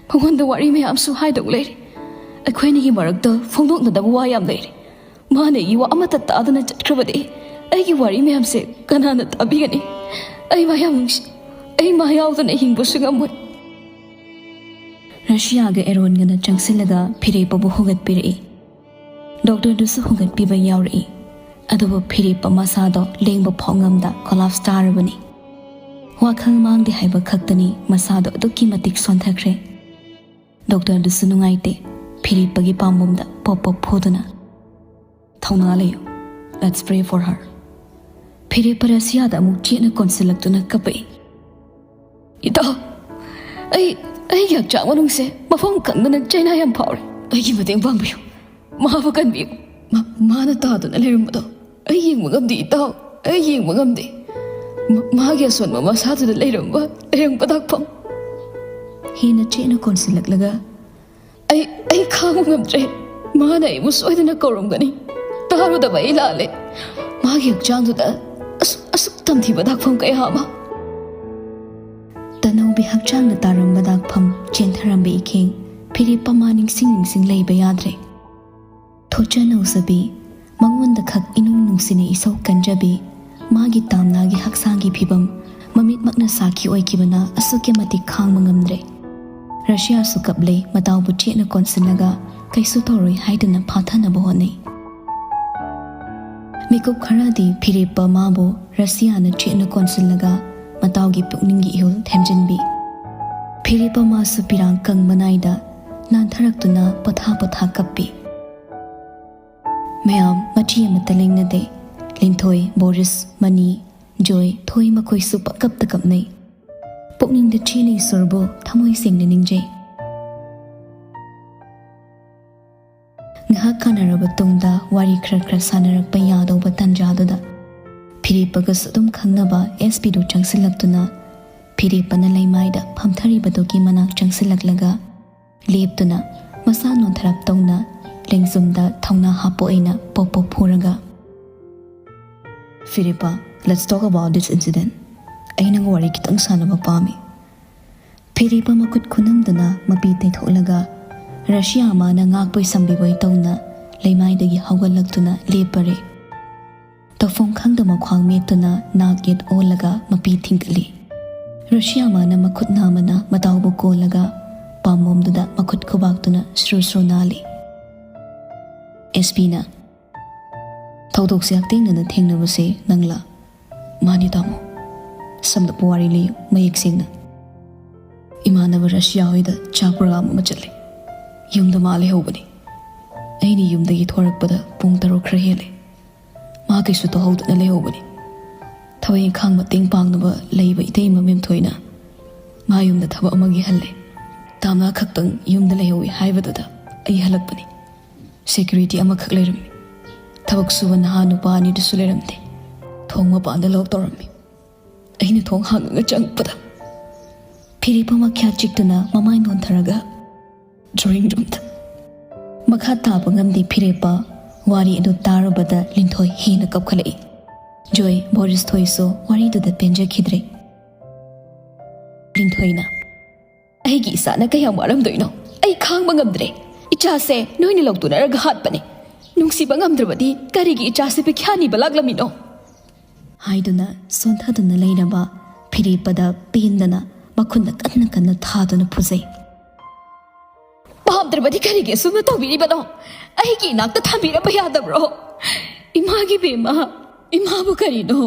ꯃꯉꯣꯟꯗ ꯋꯥꯔꯤ ꯃꯌꯥꯝꯁꯨ ꯍꯥꯏꯗꯧ ꯂꯩꯔꯤ꯫ ꯑꯩꯈꯣꯏ ꯑꯅꯤꯒꯤ ꯃꯔꯛꯇ ꯐꯣꯡꯗꯣꯛꯅꯗꯕ ꯋꯥ ꯌꯥꯝ ꯂꯩꯔꯤ꯫ ꯃꯥꯅ ꯑꯩꯒꯤ ꯋꯥ ꯑꯃꯠꯇ ꯇꯥꯗꯅ ꯆꯠꯈ꯭ꯔꯕꯗꯤ ꯑꯩꯒꯤ ꯋꯥꯔꯤ ꯃꯌꯥꯝꯁꯦ ꯀꯅꯥꯅ ꯇꯥꯕꯤꯒꯅꯤ? ꯑꯩ ꯃꯥ ꯌꯥꯝ ꯅꯨꯡꯁꯤ꯫ ꯑꯩ ꯃꯥ ꯌꯥꯎꯗꯅ ꯍꯤꯡꯕꯁꯨ ꯉꯝꯃꯣꯏ꯫" ꯔꯁꯤꯌꯥꯒ ꯑꯦꯔꯣꯟꯒꯅ ꯆꯪꯁꯤꯜꯂꯒ ꯐꯤꯔꯦꯞꯄꯕꯨ ꯍꯧꯒꯠꯄꯤꯔꯛꯏ꯫ ꯗꯣꯛꯇꯔꯗꯨꯁꯨ ꯍꯧꯒꯠꯄꯤꯕ ꯌꯥꯎꯔꯛꯏ꯫ ꯑꯗꯨꯕꯨ ꯐꯤꯔꯦꯞꯄ ꯃꯁꯥꯗꯣ ꯂꯦꯡꯕ ꯐꯥꯎ ꯉꯝꯗ collapse ꯇꯥꯔꯕꯅꯤ꯫ ꯋꯥꯈꯜ ꯃꯥꯡꯗꯦ ꯍꯥꯏꯕ ꯈꯛꯇꯅꯤ, ꯃꯁꯥꯗꯣ ꯑꯗꯨꯛꯀꯤ ꯃꯇꯤꯛ ꯁꯣꯟꯊꯈ꯭ꯔꯦ꯫ ꯗꯣꯛꯇꯔꯗꯨꯁꯨ ꯅꯨꯡꯉꯥꯏꯇꯦ꯫ ꯐꯤꯔꯦꯞꯄꯒꯤ ꯄꯥꯝꯕꯣꯝꯗ ꯄꯣꯞ ꯄꯣꯞ ꯐꯨꯗꯨꯅ, "ꯊꯧꯅꯥ ꯂꯩꯌꯨ꯫ Let's pray for her." ꯐꯤꯔꯦꯞꯄ ꯔꯁꯤꯌꯥꯗ ꯑꯃꯨꯛ ꯆꯦꯠꯅ ꯀꯣꯟꯁꯤꯜꯂꯛꯇꯨꯅ ꯀꯞꯄꯛꯏ꯫ "ꯏꯇꯥꯎ, ꯑꯩ, ꯑꯩꯒꯤ ꯍꯛꯆꯥꯡ ꯃꯅꯨꯡꯁꯦ ꯃꯐꯝ ꯈꯪꯗꯅ ꯆꯩꯅꯥ ꯌꯥꯝ ꯐꯥꯎꯔꯦ꯫ ꯑꯩꯒꯤ ꯃꯇꯦꯡ ꯄꯥꯡꯕꯤꯌꯨ꯫ ꯃꯥꯕꯨ ꯀꯟꯕꯤꯌꯨ꯫ ꯃꯥ-, ꯃꯥꯅ ꯇꯥꯗꯨꯅ ꯂꯩꯔꯝꯕꯗꯣ ꯑꯩ ꯌꯦꯡꯕ ꯉꯝꯗꯦ, ꯏꯇꯥꯎ꯫ ꯑꯩ ꯌꯦꯡꯕ ꯉꯝꯗꯦ꯫ ꯃ-, ꯃꯥꯒꯤ ꯑꯁꯣꯟꯕ ꯃꯁꯥꯗꯨꯗ ꯂꯩꯔꯝꯕ, ꯂꯩꯔꯝꯕ ꯗꯥꯛꯐꯝ꯫" ꯍꯦꯟꯅ ꯆꯦꯠꯅ ꯀꯣꯟꯁꯤꯜꯂꯛꯂꯒ, "ꯑꯩ, ꯑꯩ ꯈꯥꯡꯕ ꯉꯝꯗ꯭ꯔꯦ꯫ ꯃꯥꯅ ꯑꯩꯕꯨ ꯁꯣꯏꯗꯅ ꯀꯧꯔꯝꯒꯅꯤ꯫ ꯇꯥꯔꯨꯗꯕ ꯑꯩ ꯂꯥꯜꯂꯦ꯫ ꯃꯥꯒꯤ ꯍꯛꯆꯥꯡꯗꯨꯗ ꯑꯁꯨꯛ, ꯑꯁꯨꯛ ꯇꯝꯊꯤꯕ ꯗꯥꯛꯐꯝ ꯀꯌꯥ ꯑꯃ꯫" ꯇꯅꯧꯕꯤ ꯍꯛꯆꯥꯡꯗ ꯇꯥꯔꯝꯕ ꯗꯥꯛꯐꯝ, ꯆꯦꯟꯊꯔꯝꯕ ꯏꯈꯦꯡ, ꯐꯤꯔꯦꯞꯄ ꯃꯥ ꯅꯤꯡꯁꯤꯡ ꯅꯤꯡꯁꯤꯡ ꯂꯩꯕ ꯌꯥꯗ꯭ꯔꯦ꯫ ꯊꯣꯠꯆ ꯅꯧꯖꯕꯤ, ꯃꯉꯣꯟꯗ ꯈꯛ ꯏꯅꯨꯡ ꯅꯨꯡꯁꯤꯅ ꯏꯁꯧ ꯀꯟꯖꯕꯤ, ꯃꯥꯒꯤ ꯇꯥꯝꯅꯥꯒꯤ ꯍꯛꯆꯥꯡꯒꯤ ꯐꯤꯕꯝ ꯃꯃꯤꯠꯃꯛꯅ ꯁꯥꯈꯤ ꯑꯣꯏꯈꯤꯕꯅ ꯑꯁꯨꯛꯀꯤ ꯃꯇꯤꯛ ꯈꯥꯡꯕ ꯉꯝꯗ꯭ꯔꯦ꯫ ꯔꯁꯤꯌꯥꯁꯨ ꯀꯞꯂꯦ, ꯃꯇꯥꯎꯕꯨ ꯆꯦꯠꯅ ꯀꯣꯟꯁꯤꯜꯂꯒ ꯀꯩꯁꯨ ꯇꯧꯔꯣꯏ ꯍꯥꯏꯗꯨꯅ ꯐꯥꯊꯅꯕ ꯍꯣꯠꯅꯩ꯫ ꯃꯤꯀꯨꯞ ꯈꯔꯗꯤ ꯐꯤꯔꯦꯞꯄ ꯃꯥꯕꯨ ꯔꯁꯤꯌꯥꯅ ꯆꯦꯠꯅ ꯀꯣꯟꯁꯤꯜꯂꯒ ꯃꯇꯥꯎꯒꯤ ꯄꯨꯛꯅꯤꯡꯒꯤ ꯏꯍꯨꯜ ꯊꯦꯝꯖꯤꯟꯕꯤ꯫ ꯐꯤꯔꯦꯞꯄ ꯃꯥꯁꯨ ꯄꯤꯔꯥꯡ ꯀꯪꯕ ꯅꯥꯏꯗ ꯅꯥꯟꯊꯔꯛꯇꯨꯅ ꯄꯣꯊꯥ ꯄꯣꯊꯥ ꯀꯞꯄꯤ꯫ ꯃꯌꯥꯝ ꯃꯆꯤ ꯑꯃꯠꯇ ꯂꯦꯡꯅꯗꯦ꯫ ꯂꯤꯟꯊꯣꯏ, ꯕꯣꯔꯤꯁ, ꯃꯅꯤ, ꯖꯣꯏ, ꯊꯣꯏ ꯃꯈꯣꯏꯁꯨ ꯄꯪꯀꯞꯇ ꯀꯞꯅꯩ꯫ ꯄꯨꯛꯅꯤꯡꯗ ꯆꯦꯅ ꯏꯁꯣꯔꯕꯨ ꯊꯃꯣꯏ ꯁꯦꯡꯅ ꯅꯤꯡꯖꯩ꯫ ꯉꯥꯏꯍꯥꯛ ꯀꯥꯟꯅꯔꯕ ꯇꯨꯡꯗ ꯋꯥꯔꯤ ꯈꯔ ꯈꯔ ꯁꯥꯟꯅꯔꯛꯄ ꯌꯥꯗꯧꯕ ꯇꯥꯟꯖꯥꯗꯨꯗ ꯐꯤꯔꯦꯞꯄꯒꯁꯨ ꯑꯗꯨꯝ ꯈꯪꯅꯕ ꯑꯦꯁ ꯄꯤꯗꯨ ꯆꯪꯁꯤꯜꯂꯛꯇꯨꯅ ꯐꯤꯔꯦꯞꯄꯅ ꯂꯩꯃꯥꯏꯗ ꯐꯝꯊꯔꯤꯕꯗꯨꯒꯤ ꯃꯅꯥꯛ ꯆꯪꯁꯤꯜꯂꯛꯂꯒ ꯂꯦꯞꯇꯨꯅ ꯃꯁꯥ ꯅꯣꯟꯊꯔꯞ ꯇꯧꯅ ꯂꯦꯡꯖꯨꯝꯗ ꯊꯧꯅꯥ ꯍꯥꯞꯄ ꯑꯣꯏꯅ ꯄꯣꯞ ꯄꯣꯞ ꯐꯨꯔꯒ, "ꯐꯤꯔꯦꯞꯄ, let's talk about this incident. ꯑꯩ ꯅꯪ ꯋꯥꯔꯤ ꯈꯤꯇꯪ ꯁꯥꯟꯅꯕ ꯄꯥꯝꯃꯤ꯫" ꯐꯤꯔꯦꯞꯄ ꯃꯈꯨꯠ ꯈꯨꯅꯝꯗꯨꯅ ꯃꯄꯤ ꯇꯩꯊꯣꯛꯂꯒ ꯔꯁꯤꯌꯥ ꯃꯥꯅ ꯉꯥꯛꯄꯣꯏ ꯁꯝꯕꯤꯕꯣꯏ ꯇꯧꯅ ꯂꯩꯃꯥꯏꯗꯒꯤ ꯍꯧꯒꯠꯂꯛꯇꯨꯅ ꯂꯦꯞꯄꯔꯦ꯫ ꯇꯧꯐꯝ ꯈꯪꯗ ꯃꯈ꯭ꯋꯥꯡ ꯃꯦꯠꯇꯨꯅ ꯅꯥꯛ ꯌꯦꯠ ꯑꯣꯜꯂꯒ ꯃꯄꯤ ꯊꯤꯡꯒꯠꯂꯤ꯫ ꯔꯁꯤꯌꯥ ꯃꯥꯅ ꯃꯈꯨꯠ ꯅꯥꯝꯃꯅ ꯃꯇꯥꯎꯕꯨ ꯀꯣꯜꯂꯒ ꯄꯥꯝꯕꯣꯝꯗꯨꯗ ꯃꯈꯨꯠ ꯈꯨꯕꯥꯛꯇꯨꯅ ꯁ꯭ꯔꯨ ꯁ꯭ꯔꯨ ꯅꯥꯜꯂꯤ꯫ ꯑꯦꯁ ꯄꯤꯅ, "ꯊꯧꯗꯣꯛꯁꯦ ꯍꯛꯊꯦꯡꯅꯅ ꯊꯦꯡꯅꯕꯁꯦ ꯅꯪꯂꯥ?" "ꯃꯥꯅꯤ ꯇꯥꯃꯣ꯫ ꯁꯝꯂꯞꯄ ꯋꯥꯔꯤ ꯂꯤꯌꯨ ꯃꯌꯦꯛ ꯁꯦꯡꯅ꯫" "ꯏꯃꯥꯟꯅꯕ ꯔꯁꯤꯌꯥ ꯍꯣꯏꯗ ꯆꯥꯛ ꯄ꯭ꯔꯣꯒ꯭ꯔꯥꯝ ꯑꯃ ꯆꯠꯂꯦ꯫ ꯌꯨꯝꯗ ꯃꯥ ꯂꯩꯍꯧꯕꯅꯤ꯫ ꯑꯩꯅ ꯌꯨꯝꯗꯒꯤ ꯊꯣꯔꯛꯄꯗ ꯄꯨꯡ ꯇꯔꯨꯛ ꯈꯔ ꯍꯦꯜꯂꯦ꯫ ꯃꯥ ꯀꯩꯁꯨ ꯇꯧꯍꯧꯗꯅ ꯂꯩꯍꯧꯕꯅꯤ꯫ ꯊꯕꯛ ꯏꯪꯈꯥꯡ ꯃꯇꯦꯡ ꯄꯥꯡꯅꯕ ꯂꯩꯕ ꯏꯇꯩꯃ ꯃꯦꯝꯊꯣꯏꯅ ꯃꯥ ꯌꯨꯝꯗ ꯊꯕꯛ ꯑꯃꯒꯤ ꯍꯜꯂꯦ꯫ ꯇꯥꯝꯅꯥ ꯈꯛꯇꯪ ꯌꯨꯝꯗ ꯂꯩꯍꯧꯏ ꯍꯥꯏꯕꯗꯨꯗ ꯑꯩ ꯍꯜꯂꯛꯄꯅꯤ꯫ ꯁꯦꯀ꯭ꯌꯨꯔꯤꯇꯤ ꯑꯃꯈꯛ ꯂꯩꯔꯝꯃꯤ꯫ ꯊꯕꯛ ꯁꯨꯕ ꯅꯍꯥ ꯅꯨꯄꯥ ꯑꯅꯤꯗꯨꯁꯨ ꯂꯩꯔꯝꯗꯦ꯫ ꯊꯣꯡ ꯃꯄꯥꯟꯗ ꯂꯣꯛ ꯇꯧꯔꯝꯃꯤ꯫ ꯑꯩꯅ ꯊꯣꯡ ꯍꯥꯡꯉꯒ ꯆꯪꯉꯛꯄꯗ ꯐꯤꯔꯦꯞꯄ ꯃꯈ꯭ꯌꯥꯠ ꯆꯤꯛꯇꯨꯅ ꯃꯃꯥꯏ ꯅꯣꯟꯊꯔꯒ ꯗ꯭ꯔꯣꯌꯤꯡ ꯔꯨꯝꯗ ꯃꯈꯥ ꯇꯥꯕ ꯉꯝꯗꯦ ꯐꯤꯔꯦꯞꯄ꯫ ꯋꯥꯔꯤ ꯑꯗꯨ ꯇꯥꯔꯨꯕꯗ ꯂꯤꯟꯊꯣꯏ ꯍꯦꯟꯅ ꯀꯞꯈꯠꯂꯛꯏ꯫ ꯖꯣꯏ, ꯕꯣꯔꯤꯁ ꯊꯣꯏꯁꯨ ꯋꯥꯔꯤꯗꯨꯗ ꯄꯦꯟꯖꯈꯤꯗ꯭ꯔꯦ꯫ ꯂꯤꯟꯊꯣꯏꯅ, "ꯑꯩꯒꯤ ꯏꯆꯥꯅ ꯀꯌꯥꯝ ꯋꯥꯔꯝꯗꯣꯏꯅꯣ? ꯑꯩ ꯈꯥꯡꯕ ꯉꯝꯗ꯭ꯔꯦ꯫ ꯏꯆꯥꯁꯦ ꯅꯣꯏꯅ ꯂꯧꯇꯨꯅꯔꯒ ꯍꯥꯠꯄꯅꯦ꯫ ꯅꯨꯡꯁꯤꯕ ꯉꯝꯗ꯭ꯔꯕꯗꯤ ꯀꯔꯤꯒꯤ ꯏꯆꯥꯁꯦ ꯄꯤꯈ꯭ꯌꯥꯅꯤꯕ ꯂꯥꯛꯂꯝꯃꯤꯅꯣ?" ꯍꯥꯏꯗꯨꯅ ꯁꯣꯟꯊꯗꯨꯅ ꯂꯩꯔꯕ ꯐꯤꯔꯦꯞꯄꯗ ꯄꯦꯟꯗꯅ ꯃꯈꯨꯠꯅ ꯀꯟꯅ ꯀꯟꯅ ꯊꯥꯗꯨꯅ ꯐꯨꯖꯩ꯫ "ꯄꯥꯝꯗ꯭ꯔꯕꯗꯤ ꯀꯔꯤꯒꯤ ꯑꯁꯨꯝꯅ ꯇꯧꯕꯤꯔꯤꯕꯅꯣ? ꯑꯩꯒꯤ ꯏꯅꯥꯛꯇ ꯊꯝꯕꯤꯔꯝꯕ ꯌꯥꯗꯕ꯭ꯔꯣ? ꯏꯃꯥꯒꯤ ꯕꯦꯝꯃ, ꯏꯃꯥꯕꯨ ꯀꯔꯤꯅꯣ?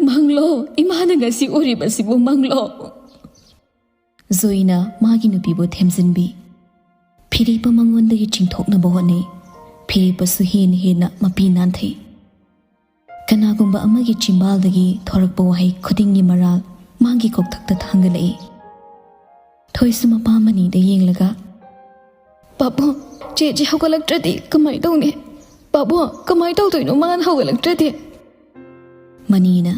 ꯃꯪꯂꯣ? ꯏꯃꯥꯅ ꯉꯁꯤ ꯎꯔꯤꯕꯁꯤꯕꯨ ꯃꯪꯂꯣ?" ꯖꯣꯏꯅ ꯃꯥꯒꯤ ꯅꯨꯄꯤꯕꯨ ꯊꯦꯝꯖꯤꯟꯕꯤ꯫ ꯐꯤꯔꯦꯞꯄ ꯃꯉꯣꯟꯗꯒꯤ ꯆꯤꯡꯊꯣꯛꯅꯕ ꯍꯣꯠꯅꯩ꯫ ꯐꯤꯔꯦꯞꯄꯁꯨ ꯍꯦꯟꯅ ꯍꯦꯟꯅ ꯃꯄꯤ ꯅꯥꯟꯊꯩ꯫ ꯀꯅꯥꯒꯨꯝꯕ ꯑꯃꯒꯤ ꯆꯤꯝꯕꯥꯜꯗꯒꯤ ꯊꯣꯔꯛꯄ ꯋꯥꯍꯩ ꯈꯨꯗꯤꯡꯒꯤ ꯃꯔꯥꯜ ꯃꯥꯒꯤ ꯀꯣꯛꯊꯛꯇ ꯊꯥꯡꯒꯠꯂꯛꯏ꯫ ꯊꯣꯏꯁꯨ ꯃꯄꯥ ꯃꯅꯤꯗ ꯌꯦꯡꯂꯒ, "ꯄꯥꯕꯨꯡ, ꯆꯦꯆꯦ ꯍꯧꯒꯠꯂꯛꯇ꯭ꯔꯗꯤ ꯀꯃꯥꯏ ꯇꯧꯅꯤ? ꯄꯥꯕꯨꯡ, ꯀꯃꯥꯏ ꯇꯧꯗꯣꯏꯅꯣ ꯃꯥꯅ ꯍꯧꯒꯠꯂꯛꯇ꯭ꯔꯗꯤ?" ꯃꯅꯤꯅ,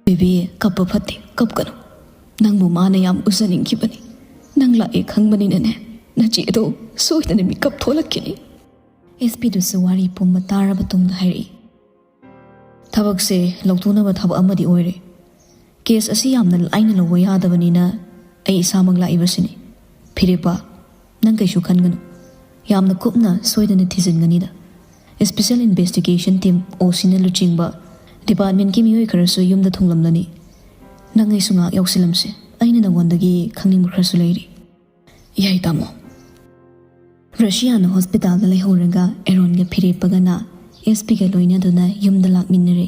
"ꯕꯦꯕꯤ, ꯀꯞꯄ ꯐꯠꯇꯦ, ꯀꯞꯀꯅꯨ꯫ ꯅꯪꯕꯨ ꯃꯥꯅ ꯌꯥꯝ ꯎꯖꯅꯤꯡꯈꯤꯕꯅꯤ꯫ ꯅꯪ ꯂꯥꯛꯑꯦ ꯈꯪꯕꯅꯤꯅꯅꯦ, ꯅꯆꯦꯗꯣ ꯁꯣꯏꯗꯅ ꯃꯤꯀꯞ ꯊꯣꯛꯂꯛꯈꯤꯅꯤ꯫" ꯑꯦꯁ ꯄꯤꯗꯨꯁꯨ ꯋꯥꯔꯤ ꯄꯨꯝꯕ ꯇꯥꯔꯕ ꯇꯨꯡꯗ ꯍꯥꯏꯔꯛꯏ, "ꯊꯕꯛꯁꯦ ꯂꯧꯊꯣꯛꯅꯕ ꯊꯕꯛ ꯑꯃꯗꯤ ꯑꯣꯏꯔꯦ꯫ ꯀꯦꯁ ꯑꯁꯤ ꯌꯥꯝꯅ ꯂꯥꯏꯅ ꯂꯧꯕ ꯌꯥꯗꯕꯅꯤꯅ ꯑꯩ ꯏꯁꯥꯃꯛ ꯂꯥꯛꯏꯕꯁꯤꯅꯤ꯫ ꯐꯤꯔꯦꯞꯄ, ꯅꯪ ꯀꯩꯁꯨ ꯈꯟꯒꯅꯨ꯫ ꯌꯥꯝꯅ ꯀꯨꯞꯅ ꯁꯣꯏꯗꯅ ꯊꯤꯖꯤꯟꯒꯅꯤꯗ꯫ ꯏꯁꯄꯤꯁꯦꯜ ꯏꯟꯚꯦꯁꯇꯤꯒꯦꯁꯟ ꯇꯤꯝ, ꯑꯣ ꯁꯤꯅ ꯂꯨꯆꯤꯡꯕ ꯗꯤꯄꯥꯔꯠꯃꯦꯟꯠꯀꯤ ꯃꯤꯑꯣꯏ ꯈꯔꯁꯨ ꯌꯨꯝꯗ ꯊꯨꯡꯂꯝꯂꯅꯤ꯫ ꯅꯪ ꯑꯩꯁꯨ ꯉꯥꯏꯍꯥꯛ ꯌꯥꯎꯁꯤꯜꯂꯝꯁꯦ꯫ ꯑꯩꯅ ꯅꯉꯣꯟꯗꯒꯤ ꯈꯪꯅꯤꯡꯕ ꯈꯔꯁꯨ ꯂꯩꯔꯤ꯫" "ꯌꯥꯏ, ꯇꯥꯃꯣ꯫" ꯔꯁꯤꯌꯥꯅ ꯍꯣꯁꯄꯤꯇꯥꯜꯗ ꯂꯩꯍꯧꯔꯒ ꯑꯦꯔꯣꯟꯒ ꯐꯤꯔꯦꯞꯄꯒꯅ ꯑꯦꯁ ꯄꯤꯒ ꯂꯣꯏꯅꯗꯨꯅ ꯌꯨꯝꯗ ꯂꯥꯛꯃꯤꯟꯅꯔꯦ꯫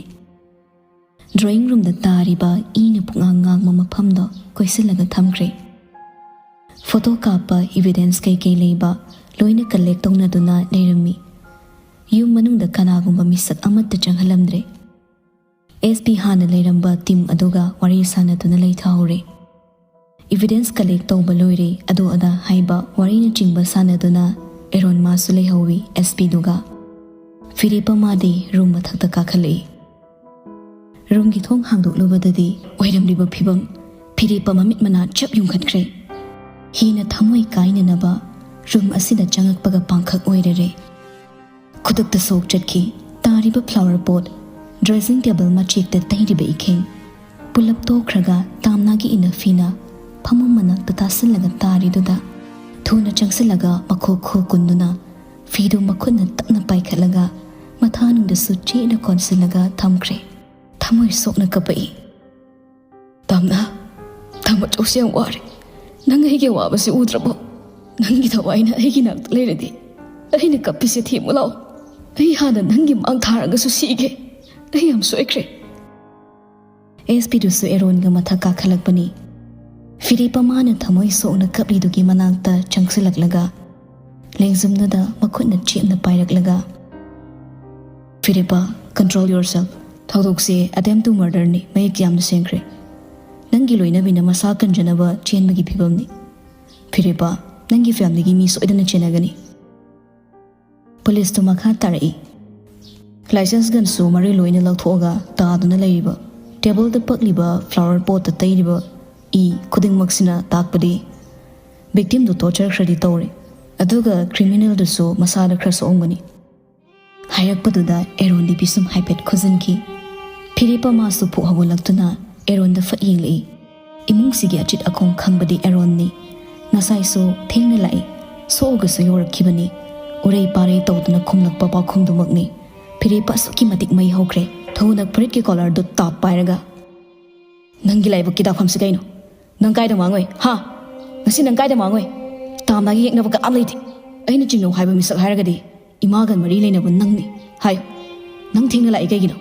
ꯗ꯭ꯔꯣꯌꯤꯡ ꯔꯨꯝꯗ ꯇꯥꯔꯤꯕ ꯏꯅ ꯄꯨꯡꯉꯥꯡ ꯉꯥꯡꯕ ꯃꯐꯝꯗꯣ ꯀꯣꯏꯁꯤꯜꯂꯒ ꯊꯝꯈ꯭ꯔꯦ꯫ ꯐꯣꯇꯣ ꯀꯥꯞꯄ, ꯏꯚꯤꯗꯦꯟꯁ ꯀꯩꯀꯩ ꯂꯩꯕ ꯂꯣꯏꯅ ꯀꯂꯦꯛ ꯇꯧꯅꯗꯨꯅ ꯂꯩꯔꯝꯃꯤ꯫ ꯌꯨꯝ ꯃꯅꯨꯡꯗ ꯀꯅꯥꯒꯨꯝꯕ ꯃꯤꯁꯛ ꯑꯃꯠꯇ ꯆꯪꯍꯜꯂꯝꯗ꯭ꯔꯦ꯫ ꯑꯦꯁ ꯄꯤ ꯍꯥꯟꯅ ꯂꯩꯔꯝꯕ ꯇꯤꯝ ꯑꯗꯨꯒ ꯋꯥꯔꯤ ꯁꯥꯟꯅꯗꯨꯅ ꯂꯩꯊꯍꯧꯔꯦ꯫ ꯏꯚꯤꯗꯦꯟꯁ ꯀꯂꯦꯛ ꯇꯧꯕ ꯂꯣꯏꯔꯦ, ꯑꯗꯨ ꯑꯗꯥ ꯍꯥꯏꯕ ꯋꯥꯔꯤꯅꯆꯤꯡꯕ ꯁꯥꯟꯅꯗꯨꯅ ꯑꯦꯔꯣꯟ ꯃꯥꯁꯨ ꯂꯩꯍꯧꯋꯤ ꯑꯦꯁ ꯄꯤꯗꯨꯒ꯫ ꯐꯤꯔꯦꯞꯄ ꯃꯥꯗꯤ ꯔꯨꯝ ꯃꯊꯛꯇ ꯀꯥꯈꯠꯂꯛꯏ꯫ ꯔꯨꯝꯒꯤ ꯊꯣꯡ ꯍꯥꯡꯗꯣꯛꯂꯨꯕꯗꯗꯤ ꯑꯣꯏꯔꯝꯂꯤꯕ ꯐꯤꯕꯝ, ꯐꯤꯔꯦꯞꯄ ꯃꯃꯤꯠ ꯃꯅꯥ ꯆꯞ ꯌꯨꯡꯈꯠꯈ꯭ꯔꯦ꯫ ꯍꯦꯟꯅ ꯊꯃꯣꯏ ꯀꯥꯏꯅꯅꯕ ꯔꯨꯝ ꯑꯁꯤꯗ ꯆꯪꯉꯛꯄꯒ ꯄꯥꯡꯈꯛ ꯑꯣꯏꯔꯔꯦ꯫ ꯈꯨꯗꯛꯇ ꯁꯣꯛ ꯆꯠꯈꯤ꯫ ꯇꯥꯔꯤꯕ ꯐ꯭ꯂꯥꯋꯔ ꯄꯣꯠ, ꯗ꯭ꯔꯦꯁꯤꯡ ꯇꯦꯕꯜ ꯃꯆꯦꯛꯇ ꯇꯩꯔꯤꯕ ꯏꯈꯦꯡ, ꯄꯨꯂꯞ ꯇꯣꯛꯈ꯭ꯔꯒ ꯇꯥꯝꯅꯥꯒꯤ ꯏꯅꯐꯤꯅ ꯐꯃꯨꯡ ꯃꯅꯥꯛꯇ ꯇꯥꯁꯤꯜꯂꯒ ꯇꯥꯔꯤꯗꯨꯗ ꯊꯨꯅ ꯆꯪꯁꯤꯜꯂꯒ ꯃꯈꯣꯛ ꯈꯨ ꯀꯨꯟꯗꯨꯅ ꯐꯤꯗꯨ ꯃꯈꯨꯠꯅ ꯇꯞꯅ ꯄꯥꯏꯈꯠꯂꯒ ꯃꯊꯥꯅꯨꯡꯗꯁꯨ ꯆꯦꯠꯅ ꯀꯣꯟꯁꯤꯜꯂꯒ ꯊꯝꯈ꯭ꯔꯦ꯫ ꯊꯃꯣꯏ ꯁꯣꯛꯅ ꯀꯞꯄꯛꯏ꯫ "ꯇꯥꯝꯅꯥ, ꯇꯥꯃꯣ ꯆꯧꯁꯤ ꯌꯥꯝ ꯋꯥꯔꯦ꯫ ꯅꯪ ꯑꯩꯒꯤ ꯑꯋꯥꯕꯁꯤ ꯎꯗ꯭ꯔꯕꯣ? ꯅꯪꯒꯤ ꯊꯋꯥꯏꯅ ꯑꯩꯒꯤ ꯅꯥꯛꯇ ꯂꯩꯔꯗꯤ ꯑꯩꯅ ꯀꯞꯄꯤꯁꯦ ꯊꯦꯝꯃꯨ ꯂꯥꯛꯑꯣ꯫ ꯑꯩ ꯍꯥꯟꯅ ꯅꯪꯒꯤ ꯃꯥꯡ ꯊꯥꯔꯒꯁꯨ ꯁꯤꯒꯦ꯫ ꯑꯩ ꯌꯥꯝ ꯁꯣꯏꯈ꯭ꯔꯦ꯫" ꯑꯦꯁ ꯄꯤꯗꯨꯁꯨ ꯑꯦꯔꯣꯟꯒ ꯃꯊꯛ ꯀꯥꯈꯠꯂꯛꯄꯅꯤ꯫ ꯐꯤꯔꯦꯞꯄ ꯃꯥꯅ ꯊꯃꯣꯏ ꯁꯣꯛꯅ ꯀꯞꯂꯤꯗꯨꯒꯤ ꯃꯅꯥꯛꯇ ꯆꯪꯁꯤꯜꯂꯛꯂꯒ ꯂꯦꯡꯖꯨꯝꯗꯨꯗ ꯃꯈꯨꯠꯅ ꯆꯦꯞꯅ ꯄꯥꯏꯔꯛꯂꯒ, "ꯐꯤꯔꯦꯞꯄ, control yourself꯫ ꯊꯧꯗꯣꯛꯁꯦ attempt to murderꯅꯤ, ꯃꯌꯦꯛ ꯌꯥꯝꯅ ꯁꯦꯡꯈ꯭ꯔꯦ꯫ ꯅꯪꯒꯤ ꯂꯣꯏꯅꯕꯤꯅ ꯃꯁꯥ ꯀꯟꯖꯅꯕ ꯆꯦꯟꯕꯒꯤ ꯐꯤꯕꯝꯅꯤ꯫ ꯐꯤꯔꯦꯞꯄ, ꯅꯪꯒꯤ familyꯒꯤ ꯃꯤ ꯁꯣꯏꯗꯅ ꯆꯦꯟꯅꯒꯅꯤ꯫" ꯄꯨꯂꯤꯁꯇꯨ ꯃꯈꯥ ꯇꯥꯔꯛꯏ꯫ "License gunꯁꯨ ꯃꯔꯤ ꯂꯣꯏꯅ ꯂꯧꯊꯣꯛꯑꯒ ꯇꯥꯗꯨꯅ ꯂꯩꯔꯤꯕ, tableꯗ ꯄꯛꯂꯤꯕ, flower potꯇ ꯇꯩꯔꯤꯕ ꯏ ꯈꯨꯗꯤꯡꯃꯛꯁꯤꯅ ꯇꯥꯛꯄꯗꯤ victimꯗꯨ torture ꯈꯔꯗꯤ ꯇꯧꯔꯦ꯫ ꯑꯗꯨꯒ criminalꯗꯨꯁꯨ ꯃꯁꯥꯗ ꯈꯔ ꯁꯣꯛꯑꯝꯒꯅꯤ꯫" ꯍꯥꯏꯔꯛꯄꯗꯨꯗ ꯑꯦꯔꯣꯟꯗꯤ ꯄꯤꯁꯨꯝ ꯍꯥꯏꯐꯦꯠ ꯈꯨꯖꯤꯟꯈꯤ꯫ ꯐꯤꯔꯦꯞꯄ ꯃꯥꯁꯨ ꯐꯨꯛ ꯍꯧꯒꯠꯂꯛꯇꯨꯅ ꯑꯦꯔꯣꯟꯗ ꯐꯠ ꯌꯦꯡꯂꯛꯏ꯫ ꯏꯃꯨꯡꯁꯤꯒꯤ ꯑꯆꯤꯠ ꯑꯈꯣꯝ ꯈꯪꯕꯗꯤ ꯑꯦꯔꯣꯟꯅꯤ꯫ ꯉꯁꯥꯏꯁꯨ ꯊꯦꯡꯅ ꯂꯥꯛꯏ, ꯁꯣꯛꯑꯒꯁꯨ ꯌꯧꯔꯛꯈꯤꯕꯅꯤ꯫ ꯎꯔꯩ ꯄꯥꯔꯩ ꯇꯧꯗꯨꯅ ꯈꯨꯝꯂꯛꯄ ꯄꯥꯎꯈꯨꯝꯗꯨꯃꯛꯅꯤ꯫ ꯐꯤꯔꯦꯞꯄ ꯑꯁꯨꯛꯀꯤ ꯃꯇꯤꯛ ꯃꯩ ꯍꯧꯈ꯭ꯔꯦ꯫ ꯊꯨꯅ ꯐꯨꯔꯤꯠꯀꯤ collarꯗꯨ ꯇꯥꯞ ꯄꯥꯏꯔꯒ, "ꯅꯪꯒꯤ ꯂꯥꯏꯕꯛꯀꯤ ꯗꯥꯛꯐꯝꯁꯤ ꯀꯩꯅꯣ? ꯅꯪ ꯀꯥꯏꯗ ꯃꯥꯡꯉꯨꯏ, ꯍꯥ? ꯉꯁꯤ ꯅꯪ ꯀꯥꯏꯗ ꯃꯥꯡꯉꯨꯏ? ꯇꯥꯝꯅꯥꯒꯤ ꯌꯦꯛꯅꯕ ꯀꯅꯥꯝ ꯂꯩꯇꯦ꯫ ꯑꯩꯅ ꯆꯤꯡꯅꯧ ꯍꯥꯏꯕ ꯃꯤꯁꯛ ꯍꯥꯏꯔꯒꯗꯤ ꯏꯃꯥꯒ ꯃꯔꯤ ꯂꯩꯅꯕ ꯅꯪꯅꯤ꯫ ꯍꯥꯏꯌꯨ, ꯅꯪ ꯊꯦꯡꯅ ꯂꯥꯛꯏ ꯀꯩꯒꯤꯅꯣ?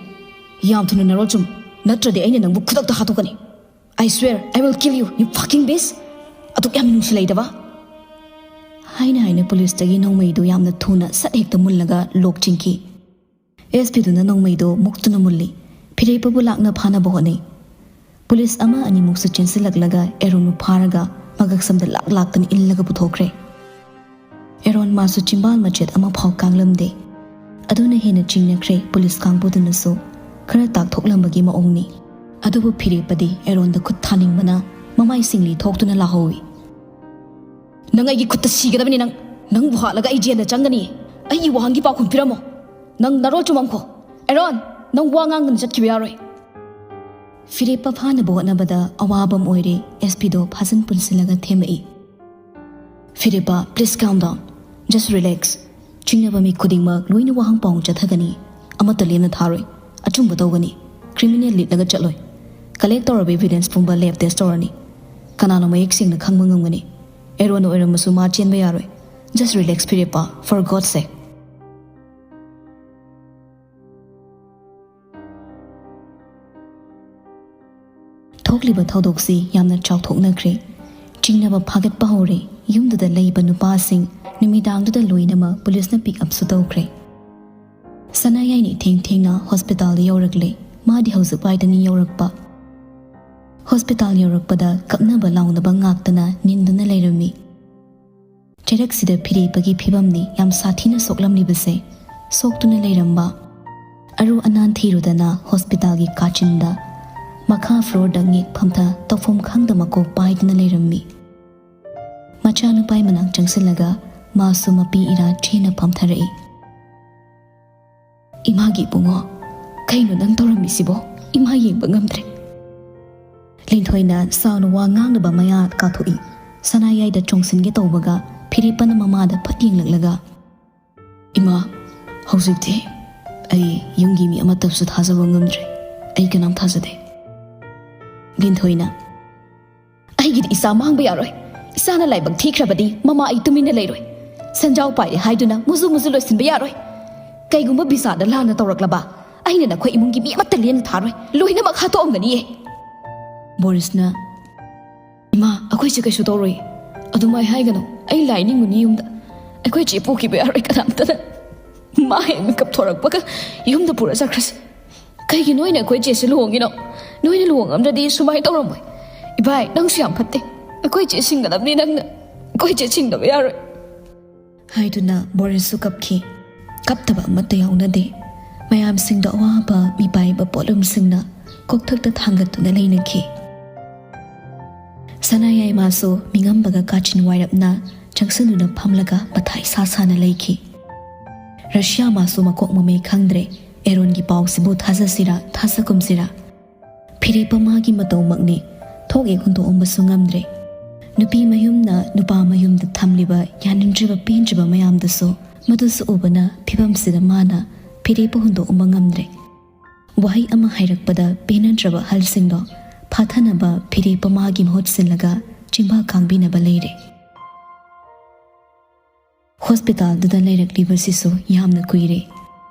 ꯌꯥꯝ ꯊꯨꯅ ꯅꯔꯣꯜ ꯆꯨꯝꯃꯨ, ꯅꯠꯇ꯭ꯔꯗꯤ ꯑꯩꯅ ꯅꯪꯕꯨ ꯈꯨꯗꯛꯇ ꯍꯥꯠꯇꯣꯛꯀꯅꯤ꯫ I swear, I will kill you, you fucking beast! ꯑꯗꯨꯛ ꯌꯥꯝ ꯃꯤꯅꯨꯡꯁꯤ ꯂꯩꯇꯕ!" ꯍꯥꯏꯅ ꯍꯥꯏꯅ ꯄꯨꯂꯤꯁꯇꯒꯤ ꯅꯣꯡꯃꯩꯗꯨ ꯌꯥꯝꯅ ꯊꯨꯅ ꯁꯠ ꯍꯦꯛꯇ ꯃꯨꯜꯂꯒ ꯂꯣꯛ ꯆꯤꯡꯈꯤ꯫ ꯑꯦꯁ ꯄꯤꯗꯨꯅ ꯅꯣꯡꯃꯩꯗꯨ ꯃꯨꯛꯇꯨꯅ ꯃꯨꯜꯂꯤ꯫ ꯐꯤꯔꯦꯞꯄꯕꯨ ꯂꯥꯛꯅ ꯐꯥꯅꯕ ꯍꯣꯠꯅꯩ꯫ ꯄꯨꯂꯤꯁ ꯑꯃ ꯑꯅꯤꯃꯨꯛꯁꯨ ꯆꯦꯟꯁꯤꯜꯂꯛꯂꯒ ꯑꯦꯔꯣꯟꯕꯨ ꯐꯥꯔꯒ ꯃꯒꯛꯁꯝꯗ ꯂꯥꯛ ꯂꯥꯛꯇꯅ ꯏꯜꯂꯒ ꯄꯨꯊꯣꯛꯈ꯭ꯔꯦ꯫ ꯑꯦꯔꯣꯟ ꯃꯥꯁꯨ ꯆꯤꯝꯕꯥꯜ ꯃꯆꯦꯠ ꯑꯃꯐꯥꯎ ꯀꯥꯡꯂꯝꯗꯦ꯫ ꯑꯗꯨꯅ ꯍꯦꯟꯅ ꯆꯤꯡꯅꯈ꯭ꯔꯦ ꯄꯨꯂꯤꯁ ꯀꯥꯡꯕꯨꯗꯨꯅꯁꯨ꯫ ꯈꯔ ꯇꯥꯛꯊꯣꯛꯂꯝꯕꯒꯤ ꯃꯑꯣꯡꯅꯤ꯫ ꯑꯗꯨꯕꯨ ꯐꯤꯔꯦꯞꯄꯗꯤ ꯑꯦꯔꯣꯟꯗ ꯈꯨꯠ ꯊꯥꯅꯤꯡꯕꯅ ꯃꯃꯥꯏ ꯁꯤꯡꯂꯤ ꯊꯣꯛꯇꯨꯅ ꯂꯥꯍꯧꯏ꯫ "ꯅꯪ ꯑꯩꯒꯤ ꯈꯨꯠꯇ ꯁꯤꯒꯗꯕꯅꯤ꯫ ꯅꯪ, ꯅꯪꯕꯨ ꯍꯥꯠꯂꯒ ꯑꯩ ꯖꯦꯜꯗ ꯆꯪꯒꯅꯤ꯫ ꯑꯩꯒꯤ ꯋꯥꯍꯪꯒꯤ ꯄꯥꯎꯈꯨꯝ ꯄꯤꯔꯝꯃꯣ꯫ ꯅꯪ ꯅꯔꯣꯜ ꯆꯨꯝꯃꯝꯈꯣ꯫ ꯑꯦꯔꯣꯟ, ꯅꯪ ꯋꯥ ꯉꯥꯡꯗꯅ ꯆꯠꯈꯤꯕ ꯌꯥꯔꯣꯏ꯫" ꯐꯤꯔꯦꯞꯄ ꯐꯥꯅꯕ ꯍꯣꯠꯅꯕꯗ ꯑꯋꯥꯕ ꯑꯃ ꯑꯣꯏꯔꯦ꯫ ꯑꯦꯁ ꯄꯤꯗꯣ ꯐꯥꯖꯤꯟ ꯄꯨꯟꯁꯤꯜꯂꯒ ꯊꯦꯝꯃꯛꯏ꯫ "ꯐꯤꯔꯦꯞꯄ, please calm down. Just relax. ꯆꯤꯡꯅꯕ ꯃꯤ ꯈꯨꯗꯤꯡꯃꯛ ꯂꯣꯏꯅ ꯋꯥꯍꯪ ꯄꯥꯎ ꯆꯠꯊꯒꯅꯤ꯫ ꯑꯃꯠꯇ ꯂꯦꯝꯅ ꯊꯥꯔꯣꯏ꯫ ꯑꯆꯨꯝꯕ ꯇꯧꯒꯅꯤ꯫ ꯀ꯭ꯔꯤꯃꯤꯅꯦꯜ ꯂꯤꯠꯂꯒ ꯆꯠꯂꯣꯏ꯫ ꯀꯂꯦꯛ ꯇꯧꯔꯕ ꯏꯚꯤꯗꯦꯟꯁ ꯄꯨꯝꯕ ꯂꯦꯕ ꯇꯦꯁ ꯇꯧꯔꯅꯤ꯫ ꯀꯅꯥꯅꯣ ꯃꯌꯦꯛ ꯁꯦꯡꯅ ꯈꯪꯕ ꯉꯝꯒꯅꯤ? ꯑꯦꯔꯣꯟ ꯑꯣꯏꯔꯝꯃꯁꯨ ꯃꯥ ꯆꯦꯟꯕ ꯌꯥꯔꯣꯏ꯫ Just relax, ꯐꯤꯔꯦꯞꯄ, for God's sake." ꯊꯣꯛꯂꯤꯕ ꯊꯧꯗꯣꯛꯁꯤ ꯌꯥꯝꯅ ꯆꯥꯎꯊꯣꯛꯅꯈ꯭ꯔꯦ꯫ ꯆꯤꯡꯅꯕ ꯐꯥꯒꯠꯄ ꯍꯧꯔꯦ꯫ ꯌꯨꯝꯗꯨꯗ ꯂꯩꯕ ꯅꯨꯄꯥꯁꯤꯡ ꯅꯨꯃꯤꯗꯥꯡꯗꯨꯗ ꯂꯣꯏꯅꯃꯛ ꯄꯨꯂꯤꯁꯅ ꯄꯤꯛ ꯑꯞꯁꯨ ꯇꯧꯈ꯭ꯔꯦ꯫ ꯁꯅꯥꯌꯥꯏꯅ ꯊꯦꯡ ꯊꯦꯡꯅ ꯍꯣꯁꯄꯤꯇꯥꯜꯗ ꯌꯧꯔꯛꯂꯦ꯫ ꯃꯥꯗꯤ ꯍꯧꯖꯤꯛ ꯋꯥꯏꯗꯅꯤ ꯌꯧꯔꯛꯄ꯫ ꯍꯣꯁꯄꯤꯇꯥꯜ ꯌꯧꯔꯛꯄꯗ ꯀꯞꯅꯕ ꯂꯥꯎꯅꯕ ꯉꯥꯛꯇꯅ ꯅꯤꯟꯗꯨꯅ ꯂꯩꯔꯝꯃꯤ꯫ ꯆꯩꯔꯛꯁꯤꯗ ꯐꯤꯔꯦꯞꯄꯒꯤ ꯐꯤꯕꯝꯅꯤ ꯌꯥꯝ ꯁꯥꯊꯤꯅ ꯁꯣꯛꯂꯝꯂꯤꯕꯁꯦ꯫ ꯁꯣꯛꯇꯨꯅ ꯂꯩꯔꯝꯕ꯫ ꯑꯔꯨ ꯑꯅꯥꯟ ꯊꯤꯔꯨꯗꯅ ꯍꯣꯁꯄꯤꯇꯥꯜꯒꯤ ꯀꯥꯆꯤꯟꯗ ꯃꯈꯥ ꯐ꯭ꯂꯣꯔꯗ ꯉꯦꯛ ꯐꯝꯊ ꯇꯧꯐꯝ ꯈꯪꯗ ꯃꯀꯣꯛ ꯄꯥꯏꯗꯨꯅ ꯂꯩꯔꯝꯃꯤ꯫ ꯃꯆꯥꯅꯨꯄꯥꯒꯤ ꯃꯅꯥꯛ ꯆꯪꯁꯤꯜꯂꯒ ꯃꯥꯁꯨ ꯃꯄꯤ ꯏꯔꯥ ꯆꯦꯟꯅ ꯐꯝꯊꯔꯛꯏ꯫ "ꯏꯃꯥꯒꯤ ꯏꯕꯨꯡꯉꯣ, ꯀꯩꯅꯣ ꯅꯪ ꯇꯧꯔꯝꯃꯤꯁꯤꯕꯣ? ꯏꯃꯥ ꯌꯦꯡꯕ ꯉꯝꯗ꯭ꯔꯦ꯫" ꯂꯤꯟꯊꯣꯏꯅ ꯁꯥꯎꯅ ꯋꯥ ꯉꯥꯡꯅꯕ ꯃꯌꯥ ꯀꯥꯊꯣꯛꯏ꯫ ꯁꯅꯥꯌꯥꯏꯗ ꯆꯣꯡꯁꯤꯟꯒꯦ ꯇꯧꯕꯒ ꯐꯤꯔꯦꯞꯄꯅ ꯃꯃꯥꯗ ꯐꯠ ꯌꯦꯡꯂꯛꯂꯒ, "ꯏꯃꯥ, ꯍꯧꯖꯤꯛꯇꯤ ꯑꯩ ꯌꯨꯝꯒꯤ ꯃꯤ ꯑꯃꯠꯇꯕꯨꯁꯨ ꯊꯥꯖꯕ ꯉꯝꯗ꯭ꯔꯦ꯫ ꯑꯩ ꯀꯅꯥꯝ ꯊꯥꯖꯗꯦ꯫" ꯂꯤꯟꯊꯣꯏꯅ, "ꯑꯩꯒꯤꯗꯤ ꯏꯆꯥ ꯃꯥꯡꯕ ꯌꯥꯔꯣꯏ꯫ ꯏꯆꯥꯅ ꯂꯥꯏꯕꯛ ꯊꯤꯈ꯭ꯔꯕꯗꯤ ꯃꯃꯥ ꯑꯩ ꯇꯨꯃꯤꯟꯅ ꯂꯩꯔꯣꯏ꯫ ꯁꯦꯟꯖꯥꯎ ꯄꯥꯏꯔꯦ ꯍꯥꯏꯗꯨꯅ ꯃꯨꯖꯨ ꯃꯨꯖꯨ ꯂꯣꯏꯁꯤꯟꯕ ꯌꯥꯔꯣꯏ꯫ ꯀꯩꯒꯨꯝꯕ ꯕꯤꯖꯥꯗ ꯂꯥꯟꯅ ꯇꯧꯔꯛꯂꯕ ꯑꯩꯅ ꯅꯈꯣꯏ ꯏꯃꯨꯡꯒꯤ ꯃꯤ ꯑꯃꯠꯇ ꯂꯦꯝꯅ ꯊꯥꯔꯣꯏ꯫ ꯂꯣꯏꯅꯃꯛ ꯍꯥꯠꯇꯣꯛꯑꯝꯒꯅꯤꯌꯦ꯫" ꯕꯣꯔꯤꯁꯅ, "ꯏꯃꯥ, ꯑꯩꯈꯣꯏꯁꯦ ꯀꯩꯁꯨ ꯇꯧꯔꯣꯏ꯫ ꯑꯗꯨꯃꯥꯏ ꯍꯥꯏꯒꯅꯨ꯫ ꯑꯩ ꯂꯥꯏ ꯅꯤꯡꯉꯨꯅꯤ ꯌꯨꯝꯗ꯫ ꯑꯩꯈꯣꯏ ꯆꯦ ꯄꯨꯈꯤꯕ ꯌꯥꯔꯣꯏ ꯀꯅꯥꯝꯇꯅ꯫ ꯃꯥ ꯍꯦꯛ ꯃꯤꯀꯞ ꯊꯣꯔꯛꯄꯒ ꯌꯨꯝꯗ ꯄꯨꯔ ꯆꯠꯈ꯭ꯔꯁꯤ꯫ ꯀꯩꯒꯤ ꯅꯣꯏꯅ ꯑꯩꯈꯣꯏ ꯆꯦꯁꯦ ꯂꯨꯍꯣꯡꯉꯤꯅꯣ? ꯅꯣꯏꯅ ꯂꯨꯍꯣꯡꯉꯝꯗ꯭ꯔꯗꯤ ꯁꯨꯃꯥꯏꯅ ꯇꯧꯔꯝꯃꯣꯏ꯫ ꯏꯚꯥꯏ, ꯅꯪꯁꯨ ꯌꯥꯝ ꯐꯠꯇꯦ꯫ ꯑꯩꯈꯣꯏ ꯆꯦ ꯁꯤꯡꯒꯗꯕꯅꯤ ꯅꯪꯅ꯫ ꯑꯩꯈꯣꯏ ꯆꯦ ꯁꯤꯡꯗꯕ ꯌꯥꯔꯣꯏ꯫" ꯍꯥꯏꯗꯨꯅ ꯕꯣꯔꯤꯁꯁꯨ ꯀꯞꯈꯤ꯫ ꯀꯞꯇꯕ ꯑꯃꯠꯇ ꯌꯥꯎꯅꯗꯦ꯫ ꯃꯌꯥꯝꯁꯤꯡꯗ ꯑꯋꯥꯕ ꯃꯤꯄꯥꯏꯕ ꯄꯣꯠꯂꯨꯝꯁꯤꯡꯅ ꯀꯣꯛꯊꯛꯇ ꯊꯥꯡꯒꯠꯇꯨꯅ ꯂꯩꯅꯈꯤ꯫ ꯁꯅꯥꯌꯥꯏꯃꯥꯁꯨ ꯃꯤꯉꯝꯕꯒ ꯀꯥꯆꯤꯟ ꯋꯥꯏꯔꯞꯅ ꯆꯪꯁꯤꯟꯗꯨꯅ ꯐꯝꯂꯒ ꯃꯊꯥ ꯏꯁꯥ ꯁꯥꯅ ꯂꯩꯈꯤ꯫ ꯔꯁꯤꯌꯥ ꯃꯥꯁꯨ ꯃꯀꯣꯛ ꯃꯃꯩ ꯈꯪꯗ꯭ꯔꯦ꯫ ꯑꯦꯔꯣꯟꯒꯤ ꯄꯥꯎꯁꯤꯕꯨ ꯊꯥꯖꯁꯤꯔꯥ ꯊꯥꯖꯒꯨꯝꯁꯤꯔꯥ? ꯐꯤꯔꯦꯞꯄ ꯃꯥꯒꯤ ꯃꯇꯧꯃꯛꯅꯤ꯫ ꯊꯣꯛ ꯍꯦꯛ ꯍꯨꯟꯗꯣꯛꯑꯝꯕꯁꯨ ꯉꯝꯗ꯭ꯔꯦ꯫ ꯅꯨꯄꯤ ꯃꯌꯨꯝꯅ ꯅꯨꯄꯥ ꯃꯌꯨꯝꯗ ꯊꯝꯂꯤꯕ ꯌꯥꯅꯤꯡꯗ꯭ꯔꯤꯕ ꯄꯦꯟꯗ꯭ꯔꯤꯕ ꯃꯌꯥꯝꯗꯨꯁꯨ, ꯃꯗꯨꯁꯨ ꯎꯕꯅ ꯐꯤꯕꯝꯁꯤꯗ ꯃꯥꯅ ꯐꯤꯔꯦꯞꯄ ꯍꯨꯟꯗꯣꯛꯑꯝꯕ ꯉꯝꯗ꯭ꯔꯦ꯫ ꯋꯥꯍꯩ ꯑꯃ ꯍꯥꯏꯔꯛꯄꯗ ꯄꯦꯟꯅꯗ꯭ꯔꯕ ꯑꯍꯜꯁꯤꯡꯗꯣ ꯐꯥꯊꯅꯕ ꯐꯤꯔꯦꯞꯄ ꯃꯥꯒꯤ ꯃꯍꯨꯠ ꯁꯤꯜꯂꯒ ꯆꯤꯟꯕꯥ ꯀꯥꯡꯕꯤꯅꯕ ꯂꯩꯔꯦ꯫ ꯍꯣꯁꯄꯤꯇꯥꯜꯗꯨꯗ ꯂꯩꯔꯛꯂꯤꯕꯁꯤꯁꯨ ꯌꯥꯝꯅ ꯀꯨꯏꯔꯦ꯫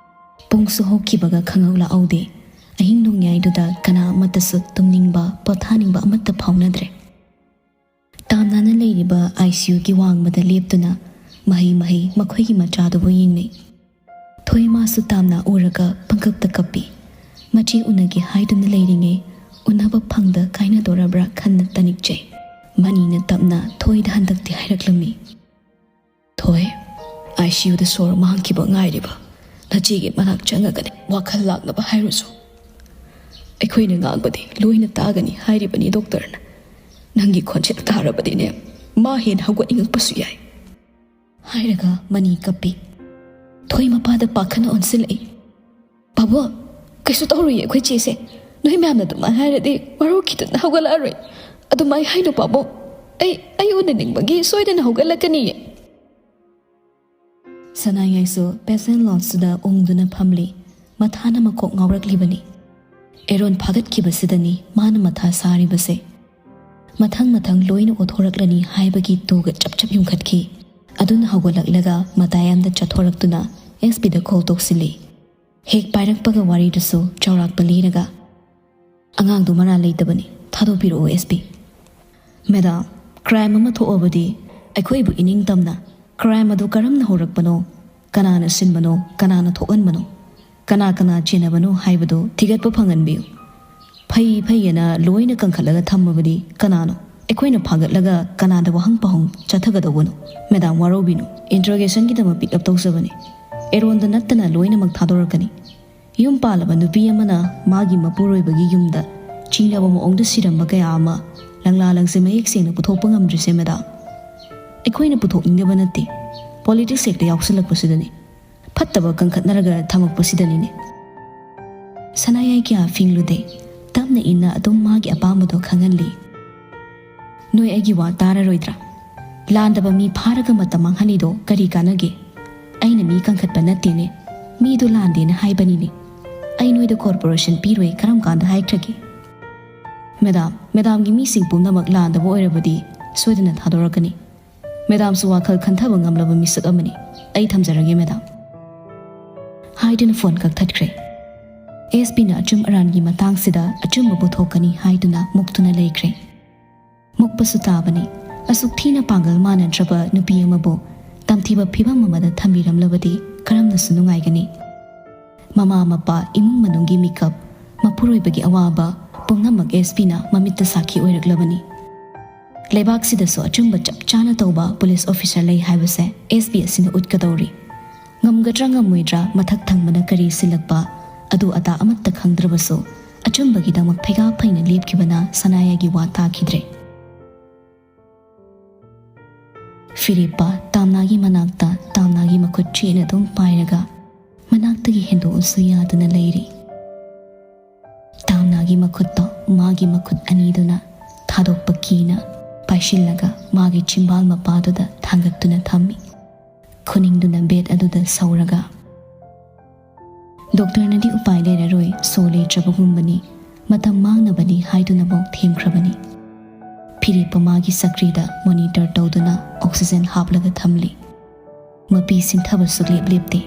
ꯄꯨꯡꯁꯨ ꯍꯧꯈꯤꯕꯒ ꯈꯪꯍꯧ ꯂꯥꯛꯍꯧꯗꯦ꯫ ꯑꯍꯤꯡ ꯅꯣꯡꯌꯥꯏꯗꯨꯗ ꯀꯅꯥ ꯑꯃꯠꯇꯁꯨ ꯇꯨꯝꯅꯤꯡꯕ, ꯄꯣꯊꯥꯅꯤꯡꯕ ꯑꯃꯠꯇ ꯐꯥꯎꯅꯗ꯭ꯔꯦ꯫ ꯇꯥꯝꯅꯥꯅ ꯂꯩꯔꯤꯕ ꯑꯥꯏ ꯁꯤ ꯌꯨꯒꯤ ꯋꯥꯡꯃꯗ ꯂꯦꯞꯇꯨꯅ ꯃꯍꯩ ꯃꯍꯩ ꯃꯈꯣꯏꯒꯤ ꯃꯆꯥꯗꯨꯕꯨ ꯌꯦꯡꯅꯩ꯫ ꯊꯣꯏ ꯃꯥꯁꯨ ꯇꯥꯝꯅꯥ ꯎꯔꯒ ꯄꯪꯀꯞꯇ ꯀꯞꯄꯤ꯫ ꯃꯆꯦ ꯎꯅꯒꯦ ꯍꯥꯏꯗꯨꯅ ꯂꯩꯔꯤꯉꯩ ꯎꯅꯕ ꯐꯪꯗ ꯀꯥꯏꯅꯗꯣꯔꯕ꯭ꯔꯥ ꯈꯟꯅ ꯇꯅꯤꯛꯆꯩ꯫ ꯃꯅꯤꯅ ꯇꯞꯅ ꯊꯣꯏꯗ ꯍꯟꯗꯛꯇꯤ ꯍꯥꯏꯔꯛꯂꯝꯃꯤ꯫ "ꯊꯣꯏ, ꯑꯥꯏ ꯁꯤ ꯌꯨꯗ ꯁꯣꯔ ꯃꯥꯡꯈꯤꯕ ꯉꯥꯏꯔꯤꯕ ꯅꯆꯦꯒꯤ ꯃꯅꯥꯛ ꯆꯪꯉꯒꯅꯦ ꯋꯥꯈꯜ ꯂꯥꯡꯅꯕ ꯍꯥꯏꯔꯨꯁꯨ꯫ ꯑꯩꯈꯣꯏꯅ ꯉꯥꯡꯕꯗꯤ ꯂꯣꯏꯅ ꯇꯥꯒꯅꯤ ꯍꯥꯏꯔꯤꯕꯅꯤ ꯗꯣꯛꯇꯔꯅ꯫ ꯅꯪꯒꯤ ꯈꯣꯟꯖꯦꯜ ꯇꯥꯔꯕꯗꯤꯅꯦ ꯃꯥ ꯍꯦꯟꯅ ꯍꯧꯒꯠꯅꯤꯡꯉꯛꯄꯁꯨ ꯌꯥꯏ," ꯍꯥꯏꯔꯒ ꯃꯅꯤ ꯀꯞꯄꯤ꯫ ꯊꯣꯏ ꯃꯄꯥꯗ ꯄꯥꯈꯠꯅ ꯑꯣꯟꯁꯤꯜꯂꯛꯏ꯫ "ꯄꯥꯕꯨꯡ, ꯀꯩꯁꯨ ꯇꯧꯔꯣꯏꯌꯦ ꯑꯩꯈꯣꯏ ꯆꯦꯁꯦ꯫ ꯅꯣꯏ ꯃꯌꯥꯝꯅ ꯑꯗꯨꯃꯥꯏꯅ ꯍꯥꯏꯔꯗꯤ ꯋꯥꯔꯧꯈꯤꯗꯅ ꯍꯧꯒꯠꯂꯛꯑꯔꯣꯏ꯫ ꯑꯗꯨꯃꯥꯏꯅ ꯍꯥꯏꯅꯨ ꯄꯥꯕꯨꯡ꯫ ꯑꯩ, ꯑꯩ ꯎꯅꯅꯤꯡꯕꯒꯤ ꯁꯣꯏꯗꯅ ꯍꯧꯒꯠꯂꯛꯀꯅꯤꯌꯦ꯫" ꯁꯅꯥꯌꯥꯏꯁꯨ ꯄꯦꯁꯦꯟ ꯂꯥꯎꯟꯁꯇꯨꯗ ꯎꯪꯗꯨꯅ ꯐꯝꯂꯤ꯫ ꯃꯊꯥꯅ ꯃꯀꯣꯛ ꯉꯥꯎꯔꯛꯂꯤꯕꯅꯤ꯫ ꯑꯦꯔꯣꯟ ꯐꯥꯒꯠꯈꯤꯕꯁꯤꯗꯅꯤ ꯃꯥꯅ ꯃꯊꯥ ꯁꯥꯔꯤꯕꯁꯦ꯫ ꯃꯊꯪ ꯃꯊꯪ ꯂꯣꯏꯅ ꯑꯣꯊꯣꯔꯛꯂꯅꯤ ꯍꯥꯏꯕꯒꯤ ꯇꯨꯒ ꯆꯞ ꯆꯞ ꯌꯨꯡꯈꯠꯈꯤ꯫ ꯑꯗꯨꯅ ꯍꯧꯒꯠꯂꯛꯂꯒ ꯃꯇꯥꯏ ꯑꯃꯗ ꯆꯠꯊꯣꯔꯛꯇꯨꯅ ꯑꯦꯁ ꯄꯤꯗ ꯀꯣꯜ ꯇꯧꯁꯤꯜꯂꯤ꯫ ꯍꯦꯛ ꯄꯥꯏꯔꯛꯄꯒ ꯋꯥꯔꯤꯗꯨꯁꯨ ꯆꯥꯎꯔꯥꯛꯄ ꯂꯤꯔꯒ, "ꯑꯉꯥꯡꯗꯨ ꯃꯔꯥꯜ ꯂꯩꯇꯕꯅꯤ, ꯊꯥꯗꯣꯛꯄꯤꯔꯛꯑꯣ ꯑꯦꯁ ꯄꯤ꯫ ꯃꯦꯗꯥꯝ, ꯀ꯭ꯔꯥꯏꯝ ꯑꯃ ꯊꯣꯛꯑꯕꯗꯤ ꯑꯩꯈꯣꯏꯕꯨ ꯏꯅꯤꯡ ꯇꯝꯅ ꯀ꯭ꯔꯥꯏꯝ ꯑꯗꯨ ꯀꯔꯝꯅ ꯍꯧꯔꯛꯄꯅꯣ, ꯀꯅꯥꯅ ꯁꯤꯟꯕꯅꯣ, ꯀꯅꯥꯅ ꯊꯣꯛꯍꯟꯕꯅꯣ, ꯀꯅꯥ ꯀꯅꯥ ꯆꯦꯟꯅꯕꯅꯣ ꯍꯥꯏꯕꯗꯨ ꯊꯤꯒꯠꯄ ꯐꯪꯍꯟꯕꯤꯌꯨ꯫ ꯐꯩ ꯐꯩꯌꯦꯅ ꯂꯣꯏꯅ ꯀꯟꯈꯠꯂꯒ ꯊꯝꯃꯕꯗꯤ ꯀꯅꯥꯅꯣ? ꯑꯩꯈꯣꯏꯅ ꯐꯥꯒꯠꯂꯒ ꯀꯅꯥꯗ ꯋꯥꯍꯪ ꯄꯥꯎꯍꯪ ꯆꯠꯊꯒꯗꯧꯕꯅꯣ? ꯃꯦꯗꯥꯝ, ꯋꯥꯔꯧꯕꯤꯅꯨ, ꯏꯟꯇ꯭ꯔꯣꯒꯦꯁꯟꯒꯤꯗꯃꯛ ꯄꯤꯛ ꯑꯞ ꯇꯧꯖꯕꯅꯤ꯫ ꯑꯦꯔꯣꯟꯗ ꯅꯠꯇꯅ ꯂꯣꯏꯅꯃꯛ ꯊꯥꯗꯣꯔꯛꯀꯅꯤ꯫ ꯌꯨꯝ ꯄꯥꯜꯂꯕ ꯅꯨꯄꯤ ꯑꯃꯅ ꯃꯥꯒꯤ ꯃꯄꯨꯔꯣꯏꯕꯒꯤ ꯌꯨꯝꯗ ꯆꯤꯡꯅꯕ ꯃꯑꯣꯡꯗ ꯁꯤꯔꯝꯕ ꯀꯌꯥ ꯑꯃ ꯂꯪꯂꯥ ꯂꯪꯁꯦ ꯃꯌꯦꯛ ꯁꯦꯡꯅ ꯄꯨꯊꯣꯛꯄ ꯉꯝꯗ꯭ꯔꯤꯁꯦ ꯃꯦꯗꯥꯝ, ꯑꯩꯈꯣꯏꯅ ꯄꯨꯊꯣꯛꯅꯤꯡꯗꯕ ꯅꯠꯇꯦ, ꯄꯣꯂꯤꯇꯤꯛꯁ ꯍꯦꯛꯇ ꯌꯥꯎꯁꯜꯂꯛꯄꯁꯤꯗꯅꯤ, ꯐꯠꯇꯕ ꯀꯟꯈꯠꯅꯔꯒ ꯊꯝꯃꯛꯄꯁꯤꯗꯅꯤꯅꯦ꯫" ꯁꯅꯥꯌꯥꯏ ꯀꯌꯥ ꯐꯤꯡꯂꯨꯗꯦ꯫ ꯏꯟꯅ ꯏꯟꯅ ꯑꯗꯨꯝ ꯃꯥꯒꯤ ꯑꯄꯥꯝꯕꯗꯣ ꯈꯪꯍꯜꯂꯤ꯫ "ꯅꯣꯏ ꯑꯩꯒꯤ ꯋꯥ ꯇꯥꯔꯔꯣꯏꯗ꯭ꯔꯥ? ꯂꯥꯟꯗꯕ ꯃꯤ ꯐꯥꯔꯒ ꯃꯇꯝ ꯃꯥꯡꯍꯜꯂꯤꯗꯣ ꯀꯔꯤ ꯀꯥꯟꯅꯒꯦ? ꯑꯩꯅ ꯃꯤ ꯀꯟꯈꯠꯄ ꯅꯠꯇꯦꯅꯦ, ꯃꯤꯗꯣ ꯂꯥꯟꯗꯦꯅ ꯍꯥꯏꯕꯅꯤꯅꯦ꯫ ꯑꯩ ꯅꯣꯏꯗ ꯀꯣꯔꯄꯣꯔꯦꯁꯟ ꯄꯤꯔꯣꯏ ꯀꯔꯝ ꯀꯥꯟꯗ ꯍꯥꯏꯈ꯭ꯔꯒꯦ?" "ꯃꯦꯗꯥꯝ, ꯃꯦꯗꯥꯝꯒꯤ ꯃꯤꯁꯤꯡ ꯄꯨꯝꯅꯃꯛ ꯂꯥꯟꯗꯕ ꯑꯣꯏꯔꯕꯗꯤ ꯁꯣꯏꯗꯅ ꯊꯥꯗꯣꯔꯛꯀꯅꯤ꯫ ꯃꯦꯗꯥꯝꯁꯨ ꯋꯥꯈꯜ ꯈꯟꯊꯕ ꯉꯝꯂꯕ ꯃꯤꯁꯛ ꯑꯃꯅꯤ꯫ ꯑꯩ ꯊꯝꯖꯔꯒꯦ, ꯃꯦꯗꯥꯝ," ꯍꯥꯏꯗꯨꯅ ꯐꯣꯟ ꯀꯛꯊꯠꯈ꯭ꯔꯦ꯫ ꯑꯦꯁ ꯄꯤꯅ ꯑꯆꯨꯝ ꯑꯔꯥꯟꯒꯤ ꯃꯇꯥꯡꯁꯤꯗ ꯑꯆꯨꯝꯕ ꯄꯨꯊꯣꯛꯀꯅꯤ ꯍꯥꯏꯗꯨꯅ ꯃꯨꯛꯇꯨꯅ ꯂꯩꯈ꯭ꯔꯦ꯫ ꯃꯨꯛꯄꯁꯨ ꯇꯥꯕꯅꯤ꯫ ꯑꯁꯨꯛ ꯊꯤꯅ ꯄꯥꯡꯒꯜ ꯃꯥꯟꯅꯗ꯭ꯔꯕ ꯅꯨꯄꯤ ꯑꯃꯕꯨ ꯇꯝꯊꯤꯕ ꯐꯤꯕꯝ ꯑꯃꯗ ꯊꯝꯕꯤꯔꯝꯂꯕꯗꯤ ꯀꯔꯝꯅꯁꯨ ꯅꯨꯡꯉꯥꯏꯒꯅꯤ? ꯃꯃꯥ ꯃꯄꯥ, ꯏꯃꯨꯡ ꯃꯅꯨꯡꯒꯤ ꯃꯤꯀꯞ, ꯃꯄꯨꯔꯣꯏꯕꯒꯤ ꯑꯋꯥꯕ ꯄꯨꯝꯅꯃꯛ ꯑꯦꯁ ꯄꯤꯅ ꯃꯃꯤꯠꯇ ꯁꯥꯈꯤ ꯑꯣꯏꯔꯛꯂꯕꯅꯤ꯫ ꯂꯩꯕꯥꯛꯁꯤꯗꯁꯨ ꯑꯆꯨꯝꯕ ꯆꯞ ꯆꯥꯅ ꯇꯧꯕ ꯄꯨꯂꯤꯁ ꯑꯣꯐꯤꯁꯔ ꯂꯩ ꯍꯥꯏꯕꯁꯦ ꯑꯦꯁ ꯄꯤ ꯑꯁꯤꯅ ꯎꯠꯀꯗꯧꯔꯤ꯫ ꯉꯝꯒꯗ꯭ꯔꯥ ꯉꯝꯃꯣꯏꯗ꯭ꯔꯥ, ꯃꯊꯛ ꯊꯪꯕꯅ ꯀꯔꯤ ꯁꯤꯜꯂꯛꯄ, ꯑꯗꯨ ꯑꯗꯥ ꯑꯃꯠꯇ ꯈꯪꯗ꯭ꯔꯕꯁꯨ ꯑꯆꯨꯝꯕꯒꯤꯗꯃꯛ ꯐꯩꯒꯥꯛ ꯐꯩꯅ ꯂꯦꯞꯈꯤꯕꯅ ꯁꯅꯥꯌꯥꯒꯤ ꯋꯥ ꯇꯥꯈꯤꯗ꯭ꯔꯦ꯫ ꯐꯤꯔꯦꯞꯄ ꯇꯥꯝꯅꯥꯒꯤ ꯃꯅꯥꯛꯇ ꯇꯥꯝꯅꯥꯒꯤ ꯃꯈꯨꯠ ꯆꯦꯠꯅ ꯑꯗꯨꯝ ꯄꯥꯏꯔꯒ ꯃꯅꯥꯛꯇꯒꯤ ꯍꯦꯟꯗꯣꯛꯑꯁꯨ ꯌꯥꯗꯅ ꯂꯩꯔꯤ꯫ ꯇꯥꯝꯅꯥꯒꯤ ꯃꯈꯨꯠꯇꯣ ꯃꯥꯒꯤ ꯃꯈꯨꯠ ꯑꯅꯤꯗꯨꯅ ꯊꯥꯗꯣꯛꯄ ꯀꯤꯅ ꯄꯥꯏꯁꯤꯜꯂꯒ ꯃꯥꯒꯤ ꯆꯤꯝꯕꯥꯜ ꯃꯄꯥꯗꯨꯗ ꯊꯥꯡꯒꯠꯇꯨꯅ ꯊꯝꯃꯤ꯫ ꯈꯨꯅꯤꯡꯗꯨꯅ ꯕꯦꯗ ꯑꯗꯨꯗ ꯁꯧꯔꯒ, "ꯗꯣꯛꯇꯔꯅꯗꯤ ꯎꯄꯥꯏ ꯂꯩꯔꯔꯣꯏ, ꯁꯣ ꯂꯩꯇ꯭ꯔꯕꯒꯨꯝꯕꯅꯤ, ꯃꯇꯝ ꯃꯥꯡꯅꯕꯅꯤ" ꯍꯥꯏꯗꯨꯅꯐꯥꯎ ꯊꯦꯝꯈ꯭ꯔꯕꯅꯤ꯫ ꯐꯤꯔꯦꯞꯄ ꯃꯥꯒꯤ ꯆꯀ꯭ꯔꯤꯗ ꯃꯣꯅꯤꯇꯔ ꯇꯧꯗꯨꯅ ꯑꯣꯛꯁꯤꯖꯦꯟ ꯍꯥꯞꯂꯒ ꯊꯝꯂꯤ꯫ ꯃꯄꯤ ꯁꯤꯡꯊꯕ ꯁꯨꯛꯂꯦꯞ ꯂꯦꯞꯇꯦ꯫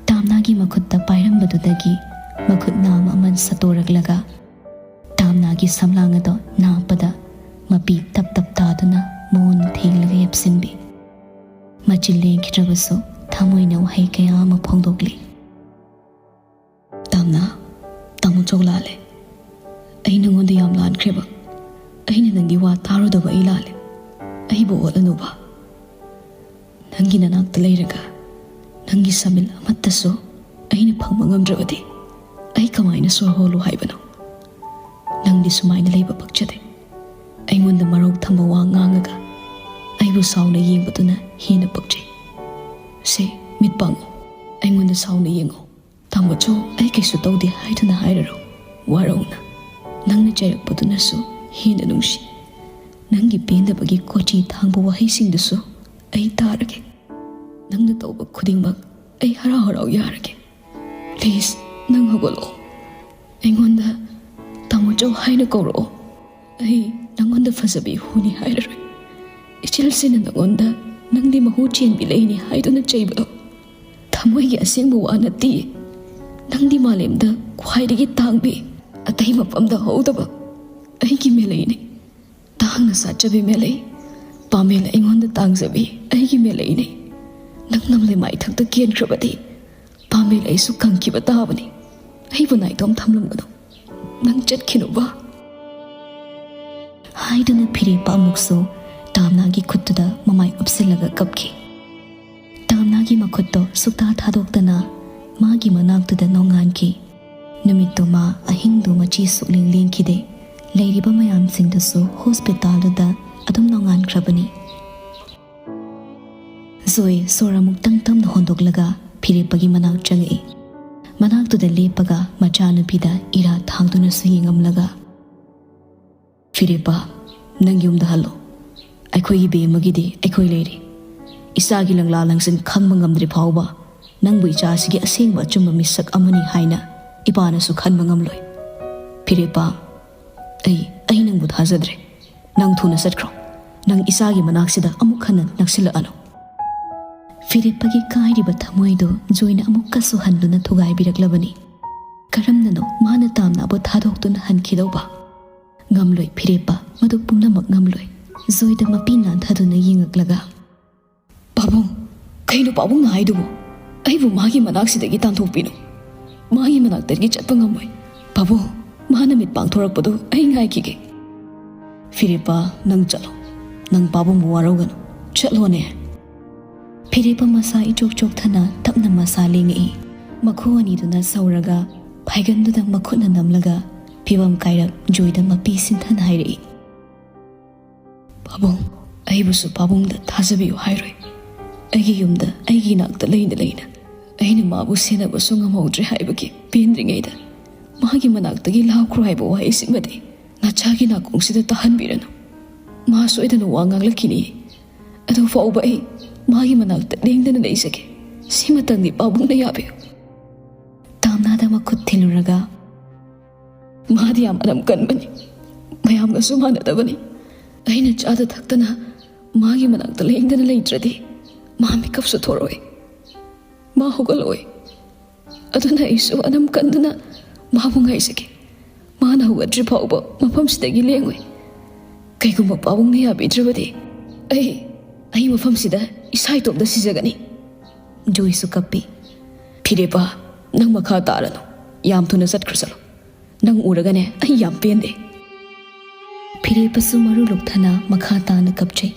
ꯇꯥꯝꯅꯥꯒꯤ ꯃꯈꯨꯠꯇ ꯄꯥꯏꯔꯝꯕꯗꯨꯗꯒꯤ ꯃꯈꯨꯠ ꯅꯥꯝ ꯑꯃ ꯁꯠꯇꯣꯔꯛꯂꯒ ꯇꯥꯝꯅꯥꯒꯤ ꯁꯝꯂꯥꯡ ꯑꯗꯣ ꯅꯥꯞꯄꯗ ꯃꯄꯤ ꯇꯞ ꯇꯞ ꯇꯥꯗꯨꯅ ꯃꯉꯣꯟꯗ ꯊꯦꯡꯂꯒ ꯌꯦꯞꯁꯤꯟꯕꯤ꯫ ꯃꯆꯤꯟ ꯂꯦꯡꯈꯤꯗ꯭ꯔꯕꯁꯨ ꯊꯃꯣꯏꯅ ꯋꯥꯍꯩ ꯀꯌꯥ ꯑꯃ ꯐꯣꯡꯗꯣꯛꯂꯤ꯫ "ꯇꯥꯝꯅꯥ, ꯇꯥꯃꯣ ꯆꯧ ꯂꯥꯜꯂꯦ꯫ ꯑꯩ ꯅꯉꯣꯟꯗ ꯌꯥꯝ ꯂꯥꯟꯈ꯭ꯔꯦꯕ꯫ ꯑꯩꯅ ꯅꯪꯒꯤ ꯋꯥ ꯇꯥꯔꯨꯗꯕ ꯑꯩ ꯂꯥꯜꯂꯦ꯫ ꯑꯩꯕꯨ ꯑꯣꯠꯂꯅꯨꯕ꯫ ꯅꯪꯒꯤ ꯅꯅꯥꯛꯇ ꯂꯩꯔꯒ ꯅꯪꯒꯤ ꯁꯃꯤꯜ ꯑꯃꯠꯇꯁꯨ ꯑꯩꯅ ꯐꯪꯕ ꯉꯝꯗ꯭ꯔꯕꯗꯤ ꯑꯩ ꯀꯃꯥꯏꯅ ꯁꯣꯔ ꯍꯣꯜꯂꯨ ꯍꯥꯏꯕꯅꯣ? ꯅꯪꯗꯤ ꯁꯨꯃꯥꯏꯅ ꯂꯩꯕ ꯄꯛꯆꯗꯦ꯫ ꯑꯩꯉꯣꯟꯗ ꯃꯔꯧ ꯊꯝꯕ ꯋꯥ ꯉꯥꯡꯉꯒ ꯑꯩꯕꯨ ꯁꯥꯎꯅ ꯌꯦꯡꯕꯗꯨꯅ ꯍꯦꯟꯅ ꯄꯛꯆꯩ꯫ ꯁꯦ, ꯃꯤꯠ ꯄꯥꯡꯉꯨ, ꯑꯩꯉꯣꯟꯗ ꯁꯥꯎꯅ ꯌꯦꯡꯉꯨ꯫ ꯇꯥꯃꯣꯆꯧ, ꯑꯩ ꯀꯩꯁꯨ ꯇꯧꯗꯦ ꯍꯥꯏꯗꯨꯅ ꯍꯥꯏꯔꯔꯣ, ꯋꯥꯔꯧꯅ꯫ ꯅꯪꯅ ꯆꯩꯔꯛꯄꯗꯨꯅꯁꯨ ꯍꯦꯟꯅ ꯅꯨꯡꯁꯤ꯫ ꯅꯪꯒꯤ ꯄꯦꯟꯗꯕꯒꯤ ꯀꯣꯆꯤ ꯊꯥꯡꯕ ꯋꯥꯍꯩꯁꯤꯡꯗꯨꯁꯨ ꯑꯩ ꯇꯥꯔꯒꯦ꯫ ꯅꯪꯅ ꯇꯧꯕ ꯈꯨꯗꯤꯡꯃꯛ ꯑꯩ ꯍꯔꯥꯎ ꯍꯔꯥꯎ ꯌꯥꯔꯒꯦ꯫ ꯄ꯭ꯂꯤꯖ, ꯅꯪ ꯍꯧꯒꯠꯂꯛꯑꯣ꯫ ꯑꯩꯉꯣꯟꯗ ꯇꯥꯃꯣꯆꯧ ꯍꯥꯏꯅ ꯀꯧꯔꯛꯑꯣ꯫ ꯑꯩ ꯅꯪꯉꯣꯟꯗ ꯐꯖꯕꯤ ꯍꯨꯅꯤ ꯍꯥꯏꯔꯔꯣꯏ꯫ ꯏꯆꯦꯜꯁꯤꯅ ꯅꯪꯉꯣꯟꯗ ꯅꯪꯗꯤ ꯃꯍꯨ ꯆꯦꯟꯕꯤ ꯂꯩꯅꯤ ꯍꯥꯏꯗꯨꯅ ꯆꯩꯕꯗꯣ ꯊꯃꯣꯏꯒꯤ ꯑꯁꯦꯡꯕ ꯋꯥ ꯅꯠꯇꯤꯌꯦ꯫ ꯅꯪꯗꯤ ꯃꯥꯂꯦꯝꯗ ꯈ꯭ꯋꯥꯏꯗꯒꯤ ꯇꯥꯡꯕꯤ, ꯑꯇꯩ ꯃꯐꯝꯗ ꯍꯧꯗꯕ ꯑꯩꯒꯤ ꯃꯦꯂꯩꯅꯤ꯫ ꯇꯥꯡꯅ ꯁꯥꯠꯆꯕꯤ ꯃꯦꯂꯩ, ꯄꯥꯃꯦꯜ ꯑꯩꯉꯣꯟꯗ ꯇꯥꯡꯖꯕꯤ ꯑꯩꯒꯤ ꯃꯦꯂꯩꯅꯤ꯫ ꯅꯪ ꯅꯝꯂꯩ ꯃꯥꯏꯊꯛꯇ ꯀꯦꯟꯈ꯭ꯔꯕꯗꯤ ꯄꯥꯃꯦꯜ ꯑꯩꯁꯨ ꯀꯪꯈꯤꯕ ꯇꯥꯕꯅꯤ꯫ ꯑꯩꯕꯨ ꯅꯥꯏꯇꯣꯝ ꯊꯝꯂꯝꯒꯅꯨ꯫ ꯅꯪ ꯆꯠꯈꯤꯅꯨꯕ꯫ ꯍꯥꯏꯗꯨꯅ ꯐꯤꯔꯦꯞꯄ ꯑꯃꯨꯛꯁꯨ ꯇꯥꯝꯅꯥꯒꯤ ꯈꯨꯠꯇꯨꯗ ꯃꯃꯥꯏ ꯎꯞꯁꯤꯜꯂꯒ ꯀꯞꯈꯤ꯫ ꯇꯥꯝꯅꯥꯒꯤ ꯃꯈꯨꯠꯇꯣ ꯁꯨꯛꯇꯥ ꯊꯥꯗꯣꯛꯇꯅ ꯃꯥꯒꯤ ꯃꯅꯥꯛꯇꯨꯗ ꯅꯣꯡꯉꯥꯟꯈꯤ꯫ ꯅꯨꯃꯤꯠꯇꯨ ꯃꯥ ꯑꯍꯤꯡꯗꯨ ꯃꯆꯤ ꯁꯨꯛꯂꯦꯡ ꯂꯦꯡꯈꯤꯗꯦ꯫ ꯂꯩꯔꯤꯕ ꯃꯌꯥꯝꯁꯤꯡꯗꯨꯁꯨ ꯍꯣꯁꯄꯤꯇꯥꯜꯗꯨꯗ ꯑꯗꯨꯝ ꯅꯣꯡꯉꯥꯟꯈ꯭ꯔꯕꯅꯤ꯫ ꯖꯣꯏ ꯁꯣꯔ ꯑꯃꯨꯛꯇꯪ ꯇꯝꯅ ꯍꯣꯟꯗꯣꯛꯂꯒ ꯐꯤꯔꯦꯞꯄꯒꯤ ꯃꯅꯥꯛ ꯆꯪꯉꯛꯏ꯫ ꯃꯅꯥꯛꯇꯨꯗ ꯂꯦꯞꯄꯒ ꯃꯆꯥꯅꯨꯄꯤꯗ ꯏꯔꯥ ꯊꯥꯡꯗꯨꯅꯁꯨ ꯌꯦꯡꯉꯝꯂꯒ, "ꯐꯤꯔꯦꯞꯄ, ꯅꯪ ꯌꯨꯝꯗ ꯍꯜꯂꯣ꯫ ꯑꯩꯈꯣꯏꯒꯤ ꯕꯦꯝꯃꯒꯤꯗꯤ ꯑꯩꯈꯣꯏ ꯂꯩꯔꯤ꯫ ꯏꯆꯥꯒꯤ ꯂꯪꯂꯥ ꯂꯪꯁꯤꯟ ꯈꯪꯕ ꯉꯝꯗ꯭ꯔꯤ ꯐꯥꯎꯕ ꯅꯪꯕꯨ ꯏꯆꯥꯁꯤꯒꯤ ꯑꯁꯦꯡꯕ ꯑꯆꯨꯝꯕ ꯃꯤꯁꯛ ꯑꯃꯅꯤ ꯍꯥꯏꯅ ꯏꯄꯥꯅꯁꯨ ꯈꯟꯕ ꯉꯝꯂꯣꯏ꯫ ꯐꯤꯔꯦꯞꯄ, ꯑꯩ, ꯑꯩ ꯅꯪꯕꯨ ꯊꯥꯖꯗ꯭ꯔꯦ꯫ ꯅꯪ ꯊꯨꯅ ꯆꯠꯈ꯭ꯔꯣ꯫ ꯅꯪ ꯏꯆꯥꯒꯤ ꯃꯅꯥꯛꯁꯤꯗ ꯑꯃꯨꯛ ꯍꯟꯅ ꯅꯛꯁꯤꯜꯂꯛꯑꯅꯨ꯫" ꯐꯤꯔꯦꯞꯄꯒꯤ ꯀꯥꯏꯔꯤꯕ ꯊꯃꯣꯏꯗꯨ ꯖꯣꯏꯅ ꯑꯃꯨꯛꯀꯁꯨ ꯍꯟꯗꯨꯅ ꯊꯨꯒꯥꯏꯕꯤꯔꯛꯂꯕꯅꯤ꯫ ꯀꯔꯝꯅꯅꯣ ꯃꯥꯅ ꯇꯥꯝꯅꯥꯕꯨ ꯊꯥꯗꯣꯛꯇꯨꯅ ꯍꯟꯈꯤꯗꯧꯕ? ꯉꯝꯂꯣꯏ ꯐꯤꯔꯦꯞꯄ, ꯃꯗꯨ ꯄꯨꯝꯅꯃꯛ ꯉꯝꯂꯣꯏ꯫ ꯖꯣꯏꯗ ꯃꯄꯤ ꯅꯥꯟꯊꯗꯨꯅ ꯌꯦꯡꯉꯛꯂꯒ, "ꯄꯥꯕꯨꯡ, ꯀꯩꯅꯣ ꯄꯥꯕꯨꯡꯅ ꯍꯥꯏꯗꯨꯕꯨ? ꯑꯩꯕꯨ ꯃꯥꯒꯤ ꯃꯅꯥꯛꯁꯤꯗꯒꯤ ꯇꯥꯟꯊꯣꯛꯄꯤꯅꯨ꯫ ꯃꯥꯒꯤ ꯃꯅꯥꯛꯇꯒꯤ ꯆꯠꯄ ꯉꯝꯃꯣꯏ꯫ ꯄꯥꯕꯨꯡ, ꯃꯥꯅ ꯃꯤꯠ ꯄꯥꯡꯊꯣꯔꯛꯄꯗꯨ ꯑꯩ ꯉꯥꯏꯈꯤꯒꯦ꯫" "ꯐꯤꯔꯦꯞꯄ, ꯅꯪ ꯆꯠꯂꯣ꯫ ꯅꯪ ꯄꯥꯕꯨꯡꯕꯨ ꯋꯥꯔꯧꯒꯅꯨ꯫ ꯆꯠꯂꯣꯅꯦ꯫" ꯐꯤꯔꯦꯞꯄ ꯃꯁꯥ ꯏꯆꯣꯛ ꯆꯣꯛꯊꯅ ꯇꯞꯅ ꯃꯁꯥ ꯂꯦꯡꯉꯛꯏ꯫ ꯃꯈꯨ ꯑꯅꯤꯗꯨꯅ ꯁꯧꯔꯒ ꯐꯥꯏꯒꯟꯗꯨꯗ ꯃꯈꯨꯠꯅ ꯅꯝꯂꯒ ꯐꯤꯕꯝ ꯀꯥꯏꯔꯞ ꯖꯣꯏꯗ ꯃꯄꯤ ꯁꯤꯟꯊꯅ ꯍꯥꯏꯔꯛꯏ, "ꯄꯥꯕꯨꯡ, ꯑꯩꯕꯨꯁꯨ ꯄꯥꯕꯨꯡꯗ ꯊꯥꯖꯕꯤꯌꯨ ꯍꯥꯏꯔꯣꯏ꯫ ꯑꯩꯒꯤ ꯌꯨꯝꯗ ꯑꯩꯒꯤ ꯏꯅꯥꯛꯇ ꯂꯩꯅ ꯂꯩꯅ ꯑꯩꯅ ꯃꯥꯕꯨ ꯁꯦꯟꯅꯕꯁꯨ ꯉꯝꯍꯧꯗ꯭ꯔꯦ ꯍꯥꯏꯕꯒꯤ ꯄꯦꯟꯗ꯭ꯔꯤꯉꯩꯗ ꯃꯥꯒꯤ ꯃꯅꯥꯛꯇꯒꯤ ꯂꯥꯎꯈ꯭ꯔꯣ ꯍꯥꯏꯕ ꯋꯥꯍꯩꯁꯤꯃꯗꯤ ꯅꯆꯥꯒꯤ ꯅꯥꯀꯣꯡꯁꯤꯗ ꯇꯥꯍꯟꯕꯤꯔꯅꯨ꯫ ꯃꯥ ꯁꯣꯏꯗꯅ ꯋꯥ ꯉꯥꯡꯂꯛꯈꯤꯅꯤ꯫ ꯑꯗꯨ ꯐꯥꯎꯕ ꯑꯩ ꯃꯥꯒꯤ ꯃꯅꯥꯛꯇ ꯂꯦꯡꯗꯅ ꯂꯩꯖꯒꯦ꯫ ꯁꯤꯃꯇꯪꯗꯤ ꯄꯥꯕꯨꯡꯅ ꯌꯥꯕꯤꯌꯨ꯫ ꯇꯥꯝꯅꯥꯗ ꯃꯈꯨꯠ ꯊꯤꯜꯂꯨꯔꯒ, "ꯃꯥꯗꯤ ꯌꯥꯝ ꯑꯅꯝ ꯀꯟꯕꯅꯤ, ꯃꯌꯥꯝꯒꯁꯨ ꯃꯥꯟꯅꯗꯕꯅꯤ꯫ ꯑꯩꯅ ꯆꯥꯗ ꯊꯛꯇꯅ ꯃꯥꯒꯤ ꯃꯅꯥꯛꯇ ꯂꯦꯡꯗꯅ ꯂꯩꯇ꯭ꯔꯗꯤ ꯃꯥ ꯃꯤꯀꯞꯁꯨ ꯊꯣꯔꯛꯑꯣꯏ, ꯃꯥ ꯍꯧꯒꯠꯂꯛꯑꯣꯏ꯫ ꯑꯗꯨꯅ ꯑꯩꯁꯨ ꯑꯅꯝ ꯀꯟꯗꯨꯅ ꯃꯥꯕꯨ ꯉꯥꯏꯖꯒꯦ꯫ ꯃꯥꯅ ꯍꯧꯒꯠꯇ꯭ꯔꯤ ꯐꯥꯎꯕ ꯃꯐꯝꯁꯤꯗꯒꯤ ꯂꯦꯡꯉꯣꯏ꯫ ꯀꯩꯒꯨꯝꯕ ꯄꯥꯕꯨꯡꯅ ꯌꯥꯕꯤꯗ꯭ꯔꯕꯗꯤ ꯑꯩ, ꯑꯩ ꯃꯐꯝꯁꯤꯗ ꯏꯁꯥ ꯏꯇꯣꯝꯇ ꯁꯤꯖꯒꯅꯤ꯫" ꯖꯣꯏꯁꯨ ꯀꯞꯄꯤ꯫ "ꯐꯤꯔꯦꯞꯄ, ꯅꯪ ꯃꯈꯥ ꯇꯥꯔꯅꯨ꯫ ꯌꯥꯝ ꯊꯨꯅ ꯆꯠꯈ꯭ꯔꯁꯅꯨ꯫ ꯅꯪ ꯎꯔꯒꯅꯦ ꯑꯩ ꯌꯥꯝ ꯄꯦꯟꯗꯦ꯫" ꯐꯤꯔꯦꯞꯄꯁꯨ ꯃꯔꯨ ꯂꯨꯞꯊꯅ ꯃꯈꯥ ꯇꯥꯅ ꯀꯞꯆꯩ꯫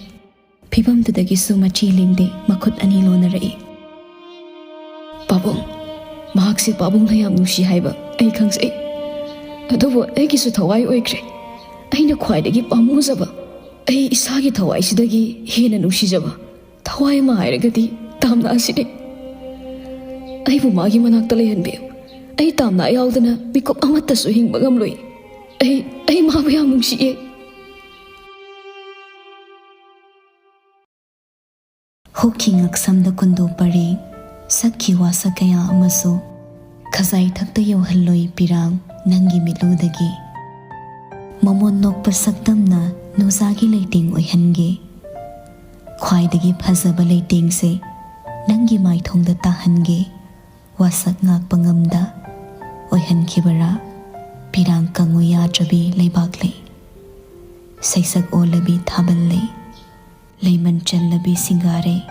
ꯐꯤꯚꯝꯗꯨꯗꯒꯤꯁꯨ ꯃꯆꯤ ꯂꯦꯡꯗꯦ, ꯃꯈꯨꯠ ꯑꯅꯤ ꯂꯣꯟꯅꯔꯛꯏ꯫ "ꯄꯥꯕꯨꯡ, ꯃꯍꯥꯛꯁꯦ ꯄꯥꯕꯨꯡꯅ ꯌꯥꯝ ꯅꯨꯡꯁꯤ ꯍꯥꯏꯕ ꯑꯩ ꯈꯪꯖꯩ꯫ ꯑꯗꯨꯕꯨ ꯑꯩꯒꯤꯁꯨ ꯊꯋꯥꯏ ꯑꯣꯏꯈ꯭ꯔꯦ꯫ ꯑꯩꯅ ꯈ꯭ꯋꯥꯏꯗꯒꯤ ꯄꯥꯝꯃꯨꯖꯕ, ꯑꯩ ꯏꯁꯥꯒꯤ ꯊꯋꯥꯏꯁꯤꯗꯒꯤ ꯍꯦꯟꯅ ꯅꯨꯡꯁꯤꯖꯕ ꯊꯋꯥꯏ ꯑꯃ ꯍꯥꯏꯔꯒꯗꯤ ꯇꯥꯝꯅꯥ ꯑꯁꯤꯅꯤ꯫ ꯑꯩꯕꯨ ꯃꯥꯒꯤ ꯃꯅꯥꯛꯇ ꯂꯩꯍꯟꯕꯤꯌꯨ꯫ ꯑꯩ ꯇꯥꯝꯅꯥ ꯌꯥꯎꯗꯅ ꯃꯤꯀꯨꯞ ꯑꯃꯠꯇꯁꯨ ꯍꯤꯡꯕ ꯉꯝꯂꯣꯏ꯫ ꯑꯩ, ꯑꯩ ꯃꯥꯕꯨ ꯌꯥꯝ ꯅꯨꯡꯁꯤꯌꯦ꯫" ꯍꯨꯛꯈꯤ ꯉꯛꯁꯝꯗ ꯀꯨꯟꯗꯣ ꯄꯔꯤ, ꯁꯛꯈꯤ ꯋꯥꯁꯛ ꯀꯌꯥ ꯑꯃꯁꯨ ꯈꯖꯥꯏ ꯊꯛꯇ ꯌꯧꯍꯜꯂꯣꯏ ꯄꯤꯔꯥꯡ ꯅꯪꯒꯤ ꯃꯤꯠꯂꯨꯗꯒꯤ꯫ ꯃꯃꯣꯟ ꯅꯣꯛꯄ ꯁꯛꯇꯝꯅ ꯅꯨꯡꯖꯥꯒꯤ ꯂꯩꯇꯦꯡ ꯑꯣꯏꯍꯟꯒꯦ꯫ ꯈ꯭ꯋꯥꯏꯗꯒꯤ ꯐꯖꯕ ꯂꯩꯇꯦꯡꯁꯦ ꯅꯪꯒꯤ ꯃꯥꯏꯊꯣꯡꯗ ꯇꯥꯍꯟꯒꯦ꯫ ꯋꯥꯁꯛ ꯉꯥꯛꯄ ꯉꯝꯗ ꯑꯣꯏꯍꯟꯈꯤꯕꯔꯥ ꯄꯤꯔꯥꯡ ꯀꯪꯉꯨ ꯌꯥꯗ꯭ꯔꯕꯤ ꯂꯩꯕꯥꯛꯂꯩ꯫ ꯁꯩꯁꯛ ꯑꯣꯜꯂꯕꯤ ꯊꯥꯕꯜꯂꯩ, ꯂꯩꯃꯟ ꯆꯜꯂꯕꯤ ꯁꯤꯡꯒꯥꯔꯩ꯫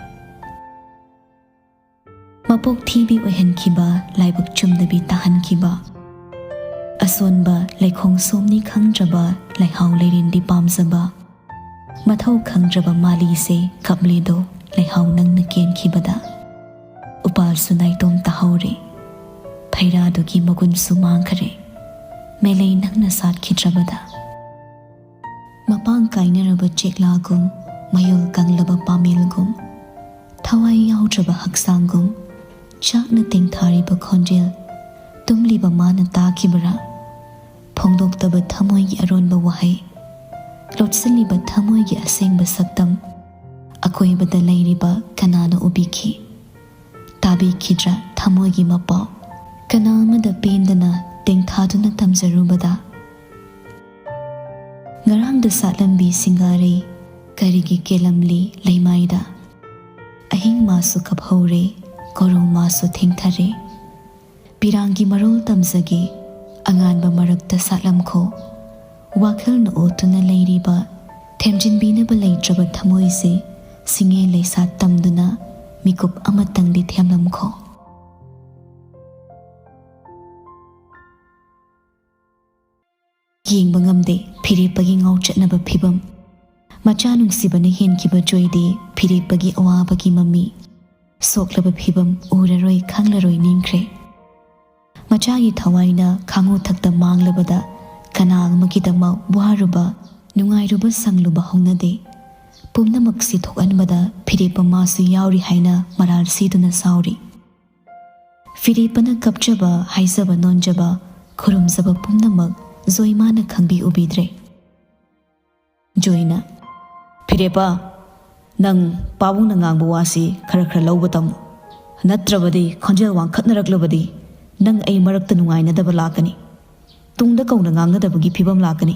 ꯃꯄꯣꯛ ꯊꯤꯕꯤ ꯑꯣꯏꯍꯟꯈꯤꯕ, ꯂꯥꯏꯕꯛ ꯆꯨꯝꯗꯕꯤ ꯇꯥꯍꯟꯈꯤꯕ꯫ ꯑꯁꯣꯟꯕ ꯂꯩꯈꯣꯡ ꯁꯣꯝꯅꯤ ꯈꯪꯗ꯭ꯔꯕ, ꯂꯩꯍꯥꯎ ꯂꯩꯔꯦꯟꯗꯤ ꯄꯥꯝꯖꯕ꯫ ꯃꯊꯧ ꯈꯪꯗ꯭ꯔꯕ ꯃꯥꯂꯤꯁꯦ ꯀꯞꯂꯦꯗꯣ, ꯂꯩꯍꯥꯎ ꯅꯪꯅ ꯀꯦꯟꯈꯤꯕꯗ꯫ ꯎꯄꯥꯜꯁꯨ ꯅꯥꯏꯇꯣꯝ ꯇꯥꯍꯧꯔꯦ, ꯐꯩꯔꯥꯗꯨꯒꯤ ꯃꯒꯨꯟꯁꯨ ꯃꯥꯡꯈꯔꯦ, ꯃꯦꯂꯩ ꯅꯪꯅ ꯁꯥꯠꯈꯤꯗ꯭ꯔꯕꯗ꯫ ꯃꯄꯥꯡ ꯀꯥꯏꯅꯔꯕ ꯆꯦꯛꯂꯥꯒꯨꯝ, ꯃꯌꯣꯜ ꯀꯪꯂꯕ ꯄꯥꯃꯦꯜꯒꯨꯝ, ꯊꯋꯥꯏ ꯌꯥꯎꯗ꯭ꯔꯕ ꯍꯛꯆꯥꯡꯒꯨꯝ, ꯆꯥꯛꯅ ꯇꯦꯡꯊꯥꯔꯤꯕ ꯈꯣꯟꯖꯦꯜ, ꯇꯨꯝꯂꯤꯕ ꯃꯥꯅ ꯇꯥꯈꯤꯕꯔꯥ? ꯐꯣꯡꯗꯣꯛꯇꯕ ꯊꯃꯣꯏꯒꯤ ꯑꯔꯣꯟꯕ ꯋꯥꯍꯩ, ꯂꯣꯠꯁꯤꯜꯂꯤꯕ ꯊꯃꯣꯏꯒꯤ ꯑꯁꯦꯡꯕ ꯁꯛꯇꯝ, ꯑꯀꯣꯏꯕꯗ ꯂꯩꯔꯤꯕ ꯀꯅꯥꯅ ꯎꯕꯤꯈꯤ? ꯇꯥꯕꯤꯈꯤꯗ꯭ꯔꯥ ꯊꯃꯣꯏꯒꯤ ꯃꯄꯥꯎ? ꯀꯅꯥ ꯑꯃꯗ ꯄꯦꯟꯗꯅ ꯇꯦꯡꯊꯥꯗꯨꯅ ꯇꯝꯖꯔꯨꯕꯗ? ꯉꯔꯥꯡꯗ ꯁꯥꯠꯂꯝꯕꯤ ꯁꯤꯡꯒꯥꯔꯩ ꯀꯔꯤꯒꯤ ꯀꯦꯜꯂꯝꯂꯤ ꯂꯩꯃꯥꯏꯗ? ꯑꯍꯤꯡ ꯃꯥꯁꯨ ꯀꯞꯍꯧꯔꯦ, ꯀꯣꯔꯧ ꯃꯥꯁꯨ ꯊꯦꯡꯊꯔꯦ꯫ ꯄꯤꯔꯥꯡꯒꯤ ꯃꯔꯣꯜ ꯇꯝꯖꯒꯦ, ꯑꯉꯥꯟꯕ ꯃꯔꯛꯇ ꯁꯥꯠꯂꯝꯈꯣ꯫ ꯋꯥꯈꯜꯅ ꯑꯣꯠꯇꯨꯅ ꯂꯩꯔꯤꯕ, ꯊꯦꯝꯖꯤꯟꯕꯤꯅꯕ ꯂꯩꯇ꯭ꯔꯕ ꯊꯃꯣꯏꯁꯦ ꯁꯤꯡꯉꯦ ꯂꯩꯁꯥ ꯇꯝꯗꯨꯅ ꯃꯤꯀꯨꯞ ꯑꯃꯇꯪꯗꯤ ꯊꯦꯝꯂꯝꯈꯣ꯫ ꯌꯦꯡꯕ ꯉꯝꯗꯦ ꯐꯤꯔꯦꯞꯄꯒꯤ ꯉꯥꯎꯆꯠꯅꯕ ꯐꯤꯕꯝ꯫ ꯃꯆꯥ ꯅꯨꯡꯁꯤꯕꯅ ꯍꯦꯟꯈꯤꯕ ꯖꯣꯏꯗꯤ ꯐꯤꯔꯦꯞꯄꯒꯤ ꯑꯋꯥꯕꯒꯤ ꯃꯃꯤ꯫ ꯁꯣꯛꯂꯕ ꯐꯤꯕꯝ ꯎꯔꯔꯣꯏ ꯈꯪꯂꯔꯣꯏ ꯅꯤꯡꯈ꯭ꯔꯦ꯫ ꯃꯆꯥꯒꯤ ꯊꯋꯥꯏꯅ ꯈꯥꯉꯨ ꯊꯛꯇ ꯃꯥꯡꯂꯕꯗ ꯀꯅꯥ ꯑꯃꯒꯤꯗꯃꯛ ꯋꯥꯔꯨꯕ, ꯅꯨꯡꯉꯥꯏꯔꯨꯕ ꯁꯪꯂꯨꯕ ꯍꯧꯅꯗꯦ꯫ ꯄꯨꯝꯅꯃꯛꯁꯤ ꯊꯣꯛꯍꯟꯕꯗ ꯐꯤꯔꯦꯞꯄ ꯃꯥꯁꯨ ꯌꯥꯎꯔꯤ ꯍꯥꯏꯅ ꯃꯔꯥꯜ ꯁꯤꯗꯨꯅ ꯁꯥꯎꯔꯤ꯫ ꯐꯤꯔꯦꯞꯄꯅ ꯀꯞꯆꯕ, ꯍꯥꯏꯖꯕ ꯅꯣꯟꯖꯕ, ꯈꯨꯔꯨꯝꯖꯕ ꯄꯨꯝꯅꯃꯛ ꯖꯣꯏꯃꯥꯅ ꯈꯪꯕꯤ ꯎꯕꯤꯗ꯭ꯔꯦ꯫ ꯖꯣꯏꯅ, "ꯐꯤꯔꯦꯞꯄ, ꯅꯪ ꯄꯥꯕꯨꯡꯅ ꯉꯥꯡꯕ ꯋꯥꯁꯤ ꯈꯔ ꯈꯔ ꯂꯧꯕ ꯇꯝꯃꯨ꯫ ꯅꯠꯇ꯭ꯔꯕꯗꯤ, ꯈꯣꯟꯖꯦꯜ ꯋꯥꯡꯈꯠꯅꯔꯛꯂꯕꯗꯤ ꯅꯪ ꯑꯩ ꯃꯔꯛꯇ ꯅꯨꯡꯉꯥꯏꯅꯗꯕ ꯂꯥꯛꯀꯅꯤ꯫ ꯇꯨꯡꯗ ꯀꯧꯅ ꯉꯥꯡꯅꯗꯕꯒꯤ ꯐꯤꯕꯝ ꯂꯥꯛꯀꯅꯤ꯫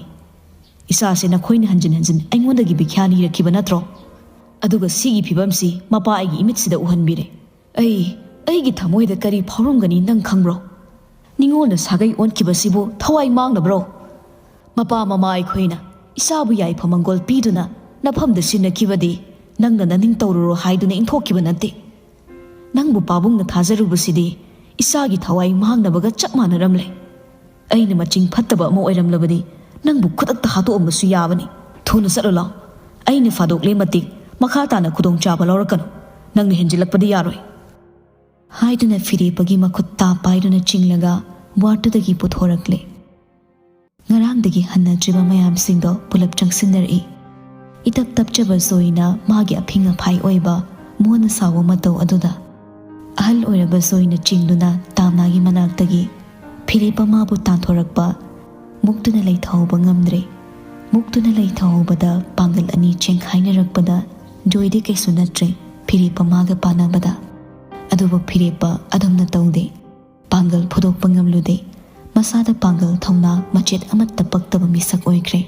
ꯏꯆꯥꯁꯦ ꯅꯈꯣꯏꯅ ꯍꯟꯖꯤꯟ ꯍꯟꯖꯤꯟ ꯑꯩꯉꯣꯟꯗꯒꯤ ꯕꯤꯈ꯭ꯌꯥ ꯅꯤꯔꯛꯈꯤꯕ ꯅꯠꯇ꯭ꯔꯣ? ꯑꯗꯨꯒ ꯁꯤꯒꯤ ꯐꯤꯕꯝꯁꯤ ꯃꯄꯥ ꯑꯩꯒꯤ ꯏꯃꯤꯠꯁꯤꯗ ꯎꯍꯟꯕꯤꯔꯦ꯫ ꯑꯩ, ꯑꯩꯒꯤ ꯊꯃꯣꯏꯗ ꯀꯔꯤ ꯐꯥꯎꯔꯝꯒꯅꯤ ꯅꯪ ꯈꯪꯕ꯭ꯔꯣ? ꯅꯤꯡꯉꯣꯜꯅ ꯁꯥꯒꯩ ꯑꯣꯟꯈꯤꯕꯁꯤꯕꯨ ꯊꯋꯥꯏ ꯃꯥꯡꯅꯕ꯭ꯔꯣ? ꯃꯄꯥ ꯃꯃꯥ ꯑꯩꯈꯣꯏꯅ ꯏꯆꯥꯕꯨ ꯌꯥꯏꯐ ꯃꯪꯒꯣꯜ ꯄꯤꯗꯨꯅ ꯅꯐꯝꯗ ꯁꯤꯟꯅꯈꯤꯕꯗꯤ ꯅꯪꯅ ꯅꯅꯤꯡ ꯇꯧꯔꯨꯔꯣ ꯍꯥꯏꯗꯨꯅ ꯏꯟꯊꯣꯛꯈꯤꯕ ꯅꯠꯇꯦ꯫ ꯅꯪꯕꯨ ꯄꯥꯕꯨꯡꯅ ꯊꯥꯖꯔꯨꯕꯁꯤꯗꯤ ꯏꯆꯥꯒꯤ ꯊꯋꯥꯏ ꯃꯥꯡꯅꯕꯒ ꯆꯞ ꯃꯥꯟꯅꯔꯝꯂꯦ꯫ ꯑꯩꯅ ꯃꯆꯤꯡ ꯐꯠꯇꯕ ꯑꯃ ꯑꯣꯏꯔꯝꯂꯕꯗꯤ ꯅꯪꯕꯨ ꯈꯨꯗꯛꯇ ꯍꯥꯠꯇꯣꯛꯑꯝꯕꯁꯨ ꯌꯥꯕꯅꯤ꯫ ꯊꯨꯅ ꯆꯠꯂꯨ ꯂꯥꯎ꯫ ꯑꯩꯅ ꯐꯥꯗꯣꯛꯂꯦ ꯃꯇꯤꯛ ꯃꯈꯥ ꯇꯥꯅ ꯈꯨꯗꯣꯡꯆꯥꯕ ꯂꯧꯔꯛꯀꯅꯨ꯫ ꯅꯪꯅ ꯍꯦꯟꯖꯤꯜꯂꯛꯄꯗꯤ ꯌꯥꯔꯣꯏ," ꯍꯥꯏꯗꯨꯅ ꯐꯤꯔꯦꯞꯄꯒꯤ ꯃꯈꯨꯠ ꯇꯥ ꯄꯥꯏꯗꯨꯅ ꯆꯤꯡꯂꯒ ꯋꯥꯔꯗꯇꯨꯗꯒꯤ ꯄꯨꯊꯣꯔꯛꯂꯦ꯫ ꯉꯔꯥꯡꯗꯒꯤ ꯍꯟꯅꯗ꯭ꯔꯤꯕ ꯃꯌꯥꯝꯁꯤꯡꯗꯣ ꯄꯨꯂꯞ ꯆꯪꯁꯤꯟꯅꯔꯛꯏ꯫ ꯏꯇꯞ ꯇꯞꯆꯕ ꯖꯣꯏꯅ ꯃꯥꯒꯤ ꯑꯐꯤꯡ ꯑꯐꯥꯏ ꯑꯣꯏꯕ ꯃꯣꯟꯅ ꯁꯥꯎꯕ ꯃꯇꯧ ꯑꯗꯨꯗ꯫ ꯑꯍꯜ ꯑꯣꯏꯔꯕ ꯖꯣꯏꯅ ꯆꯤꯡꯗꯨꯅ ꯇꯥꯝꯅꯥꯒꯤ ꯃꯅꯥꯛꯇꯒꯤ ꯐꯤꯔꯦꯞꯄ ꯃꯥꯕꯨ ꯇꯥꯟꯊꯣꯔꯛꯄ꯫ ꯃꯨꯛꯇꯨꯅ ꯂꯩꯊꯍꯧꯕ ꯉꯝꯗ꯭ꯔꯦ꯫ ꯃꯨꯛꯇꯨꯅ ꯂꯩꯊꯍꯧꯕꯗ ꯄꯥꯡꯒꯜ ꯑꯅꯤ ꯆꯦꯡꯈꯥꯏꯅꯔꯛꯄꯗ ꯖꯣꯏꯗꯤ ꯀꯩꯁꯨ ꯅꯠꯇ꯭ꯔꯦ, ꯐꯤꯔꯦꯞꯄ ꯃꯥꯒ ꯄꯥꯟꯅꯕꯗ꯫ ꯑꯗꯨꯕꯨ ꯐꯤꯔꯦꯞꯄ ꯑꯗꯨꯝꯅ ꯇꯧꯗꯦ꯫ ꯄꯥꯡꯒꯜ ꯐꯨꯗꯣꯛꯄ ꯉꯝꯂꯨꯗꯦ꯫ ꯃꯁꯥꯗ ꯄꯥꯡꯒꯜ ꯊꯧꯅꯥ ꯃꯆꯦꯠ ꯑꯃꯠꯇ ꯄꯛꯇꯕ ꯃꯤꯁꯛ ꯑꯣꯏꯈ꯭ꯔꯦ꯫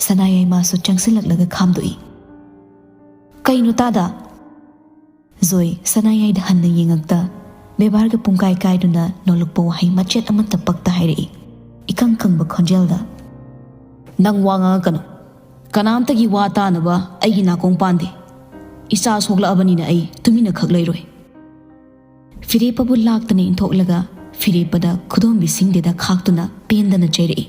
ꯁꯅꯥꯌꯥꯏꯃꯥꯁꯨ ꯆꯪꯁꯤꯜꯂꯛꯂꯒ ꯈꯥꯝꯗꯣꯛꯏ꯫ "ꯀꯩꯅꯣ ꯇꯥꯗ?" ꯖꯣꯏ ꯁꯅꯥꯌꯥꯏꯗ ꯍꯟꯅ ꯌꯦꯡꯉꯛꯇ, ꯕꯦꯕꯥꯔꯒ ꯄꯨꯡꯀꯥꯏ ꯀꯥꯏꯗꯨꯅ ꯅꯣꯜꯂꯛꯄ ꯋꯥꯍꯩ ꯃꯆꯦꯠ ꯑꯃꯠꯇ ꯄꯛꯇ ꯍꯥꯏꯔꯛꯏ, ꯏꯀꯪ ꯀꯪꯕ ꯈꯣꯟꯖꯦꯜꯗ꯫ "ꯅꯪ ꯋꯥ ꯉꯥꯡꯉꯛꯀꯅꯨ꯫ ꯀꯅꯥꯝꯇꯒꯤ ꯋꯥ ꯇꯥꯅꯕ ꯑꯩꯒꯤ ꯅꯥꯀꯣꯡ ꯄꯥꯟꯗꯦ꯫ ꯏꯆꯥ ꯁꯣꯛꯂꯛꯑꯕꯅꯤꯅ ꯑꯩ ꯇꯨꯃꯤꯟꯅ ꯈꯛ ꯂꯩꯔꯣꯏ꯫" ꯐꯤꯔꯦꯞꯄꯕꯨ ꯂꯥꯛꯇꯅ ꯏꯟꯊꯣꯛꯂꯒ ꯐꯤꯔꯦꯞꯄꯗ ꯈꯨꯗꯣꯝꯕꯤ ꯁꯤꯡꯗꯦꯗ ꯈꯥꯛꯇꯨꯅ ꯄꯦꯟꯗꯅ ꯆꯩꯔꯛꯏ꯫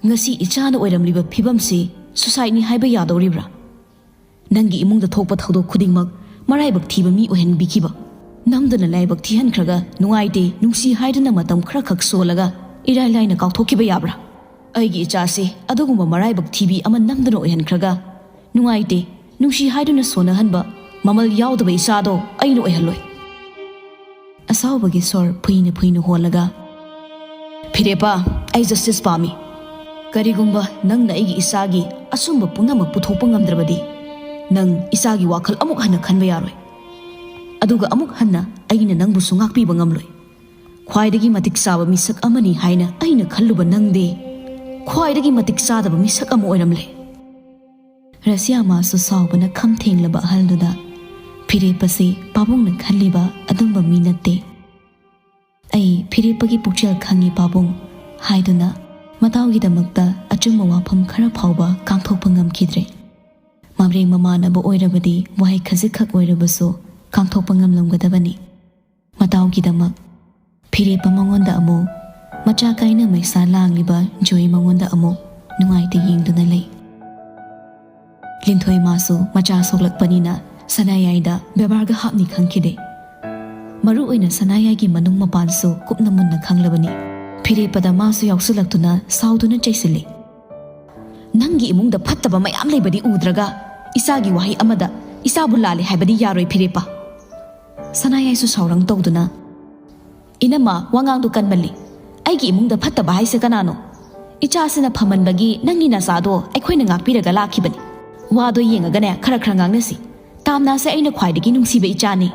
"ꯉꯁꯤ ꯏꯆꯥꯅ ꯑꯣꯏꯔꯝꯂꯤꯕ ꯐꯤꯕꯝꯁꯤ ꯁꯨꯁꯥꯏꯠꯅꯤ ꯍꯥꯏꯕ ꯌꯥꯗꯧꯔꯤꯕ꯭ꯔꯥ? ꯅꯪꯒꯤ ꯏꯃꯨꯡꯗ ꯊꯣꯛꯄ ꯊꯧꯗꯣꯛ ꯈꯨꯗꯤꯡꯃꯛ ꯃꯔꯥꯏꯕꯛ ꯊꯤꯕ ꯃꯤ ꯑꯣꯏꯍꯟꯕꯤꯈꯤꯕ꯫ ꯅꯝꯗꯨꯅ ꯂꯥꯏꯕꯛ ꯊꯤꯍꯟꯈ꯭ꯔꯒ ꯅꯨꯡꯉꯥꯏꯇꯦ, ꯅꯨꯡꯁꯤ ꯍꯥꯏꯗꯨꯅ ꯃꯇꯝ ꯈꯔꯈꯛ ꯁꯣꯜꯂꯒ ꯏꯔꯥꯏ ꯂꯥꯏꯅ ꯀꯥꯎꯊꯣꯛꯈꯤꯕ ꯌꯥꯕ꯭ꯔꯥ? ꯑꯩꯒꯤ ꯏꯆꯥꯁꯦ ꯑꯗꯨꯒꯨꯝꯕ ꯃꯔꯥꯏꯕꯛ ꯊꯤꯕꯤ ꯑꯃ ꯅꯝꯗꯨꯅ ꯑꯣꯏꯍꯟꯈ꯭ꯔꯒ ꯅꯨꯡꯉꯥꯏꯇꯦ, ꯅꯨꯡꯁꯤ ꯍꯥꯏꯗꯨꯅ ꯁꯣꯟꯅꯍꯟꯕ ꯃꯃꯜ ꯌꯥꯎꯗꯕ ꯏꯆꯥꯗꯣ ꯑꯩꯅ ꯑꯣꯏꯍꯜꯂꯣꯏ꯫" ꯑꯁꯥꯎꯕꯒꯤ ꯁꯣꯔ ꯐꯨꯏꯅ ꯐꯨꯏꯅ ꯍꯣꯜꯂꯒ, "ꯐꯤꯔꯦꯞꯄ, ꯑꯩ ꯖꯁꯇꯤꯁ ꯄꯥꯝꯃꯤ꯫ ꯀꯔꯤꯒꯨꯝꯕ ꯅꯪꯅ ꯑꯩꯒꯤ ꯏꯆꯥꯒꯤ ꯑꯆꯨꯝꯕ ꯄꯨꯝꯅꯃꯛ ꯄꯨꯊꯣꯛꯄ ꯉꯝꯗ꯭ꯔꯕꯗꯤ, ꯅꯪ ꯏꯆꯥꯒꯤ ꯋꯥꯈꯜ ꯑꯃꯨꯛ ꯍꯟꯅ ꯈꯟꯕ ꯌꯥꯔꯣꯏ꯫ ꯑꯗꯨꯒ ꯑꯃꯨꯛ ꯍꯟꯅ ꯑꯩꯅ ꯅꯪꯕꯨꯁꯨ ꯉꯥꯛꯄꯤꯕ ꯉꯝꯂꯣꯏ꯫ ꯈ꯭ꯋꯥꯏꯗꯒꯤ ꯃꯇꯤꯛ ꯆꯥꯕ ꯃꯤꯁꯛ ꯑꯃꯅꯤ ꯍꯥꯏꯅ ꯑꯩꯅ ꯈꯜꯂꯨꯕ ꯅꯪꯗꯤ ꯈ꯭ꯋꯥꯏꯗꯒꯤ ꯃꯇꯤꯛ ꯆꯥꯗꯕ ꯃꯤꯁꯛ ꯑꯃ ꯑꯣꯏꯔꯝꯂꯦ꯫" ꯔꯁꯤꯌꯥꯃꯥꯁꯨ ꯁꯥꯎꯕꯅ ꯈꯝ ꯊꯦꯡꯂꯕ ꯑꯍꯜꯗꯨꯗ, "ꯐꯤꯔꯦꯞꯄꯁꯤ ꯄꯥꯕꯨꯡꯅ ꯈꯜꯂꯤꯕ ꯑꯗꯨꯝꯕ ꯃꯤ ꯅꯠꯇꯦ꯫ ꯑꯩ ꯐꯤꯔꯦꯞꯄꯒꯤ ꯄꯨꯛꯆꯦꯜ ꯈꯪꯉꯤ ꯄꯥꯕꯨꯡ" ꯍꯥꯏꯗꯨꯅ ꯃꯇꯥꯎꯒꯤꯗꯃꯛꯇ ꯑꯆꯨꯝꯕ ꯋꯥꯐꯝ ꯈꯔ ꯐꯥꯎꯕ ꯀꯥꯡꯊꯣꯛꯄ ꯉꯝꯈꯤꯗ꯭ꯔꯦ꯫ ꯃꯔꯦꯡ ꯃꯃꯥꯟꯅꯕ ꯑꯣꯏꯔꯕꯗꯤ ꯋꯥꯍꯩ ꯈꯖꯤꯛꯈꯛ ꯑꯣꯏꯔꯕꯁꯨ ꯀꯥꯡꯊꯣꯛꯄ ꯉꯝꯂꯝꯒꯗꯕꯅꯤ꯫ ꯃꯇꯥꯎꯒꯤꯗꯃꯛ ꯐꯤꯔꯦꯞꯄ ꯃꯉꯣꯟꯗ ꯑꯃꯨꯛ, ꯃꯆꯥ ꯀꯥꯏꯅ ꯃꯩꯁꯥ ꯂꯥꯡꯂꯤꯕ ꯖꯣꯏ ꯃꯉꯣꯟꯗ ꯑꯃꯨꯛ ꯅꯨꯡꯉꯥꯏꯇ ꯌꯦꯡꯗꯨꯅ ꯂꯩ꯫ ꯂꯤꯟꯊꯣꯏ ꯃꯥꯁꯨ ꯃꯆꯥ ꯁꯣꯛꯂꯛꯄꯅꯤꯅ ꯁꯅꯥꯌꯥꯏꯗ ꯕꯦꯕꯥꯔꯒ ꯍꯥꯞꯅꯤ ꯈꯪꯈꯤꯗꯦ꯫ ꯃꯔꯨ ꯑꯣꯏꯅ ꯁꯅꯥꯌꯥꯏꯒꯤ ꯃꯅꯨꯡ ꯃꯄꯥꯟꯁꯨ ꯀꯨꯞꯅ ꯃꯨꯟꯅ ꯈꯪꯂꯕꯅꯤ꯫ ꯐꯤꯔꯦꯞꯄꯗ ꯃꯥꯁꯨ ꯌꯥꯎꯁꯤꯜꯂꯛꯇꯨꯅ ꯁꯥꯎꯗꯨꯅ ꯆꯩꯁꯤꯜꯂꯤ꯫ "ꯅꯪꯒꯤ ꯏꯃꯨꯡꯗ ꯐꯠꯇꯕ ꯃꯌꯥꯝ ꯂꯩꯕꯗꯤ ꯎꯗ꯭ꯔꯒ ꯏꯆꯥꯒꯤ ꯋꯥꯍꯩ ꯑꯃꯗ ꯏꯆꯥꯕꯨ ꯂꯥꯜꯂꯦ ꯍꯥꯏꯕꯗꯤ ꯌꯥꯔꯣꯏ ꯐꯤꯔꯦꯞꯄ꯫" ꯁꯅꯥꯌꯥꯏꯁꯨ ꯁꯥꯎꯔꯪ ꯇꯧꯗꯨꯅ, ꯏꯅꯝꯃ, ꯋꯥꯉꯥꯡꯗꯣ ꯀꯟꯃꯜꯂꯤ꯫ ꯑꯩꯒꯤ ꯏꯃꯨꯡꯗ ꯐꯠꯇꯕ ꯍꯥꯏꯁꯦ ꯀꯅꯥꯅꯣ? ꯏꯆꯥꯁꯤꯅ ꯐꯃꯟꯕꯒꯤ ꯅꯪꯒꯤ ꯅꯆꯥꯗꯣ ꯑꯩꯈꯣꯏꯅ ꯉꯥꯛꯄꯤꯔꯒ ꯂꯥꯛꯈꯤꯕꯅꯤ꯫ ꯋꯥꯗꯣ ꯌꯦꯡꯉꯒꯅꯦ, ꯈꯔ ꯈꯔ ꯉꯥꯡꯅꯁꯤ꯫ ꯇꯥꯝꯅꯥꯁꯦ ꯑꯩꯅ ꯈ꯭ꯋꯥꯏꯗꯒꯤ ꯅꯨꯡꯁꯤꯕ ꯏꯆꯥꯅꯤ꯫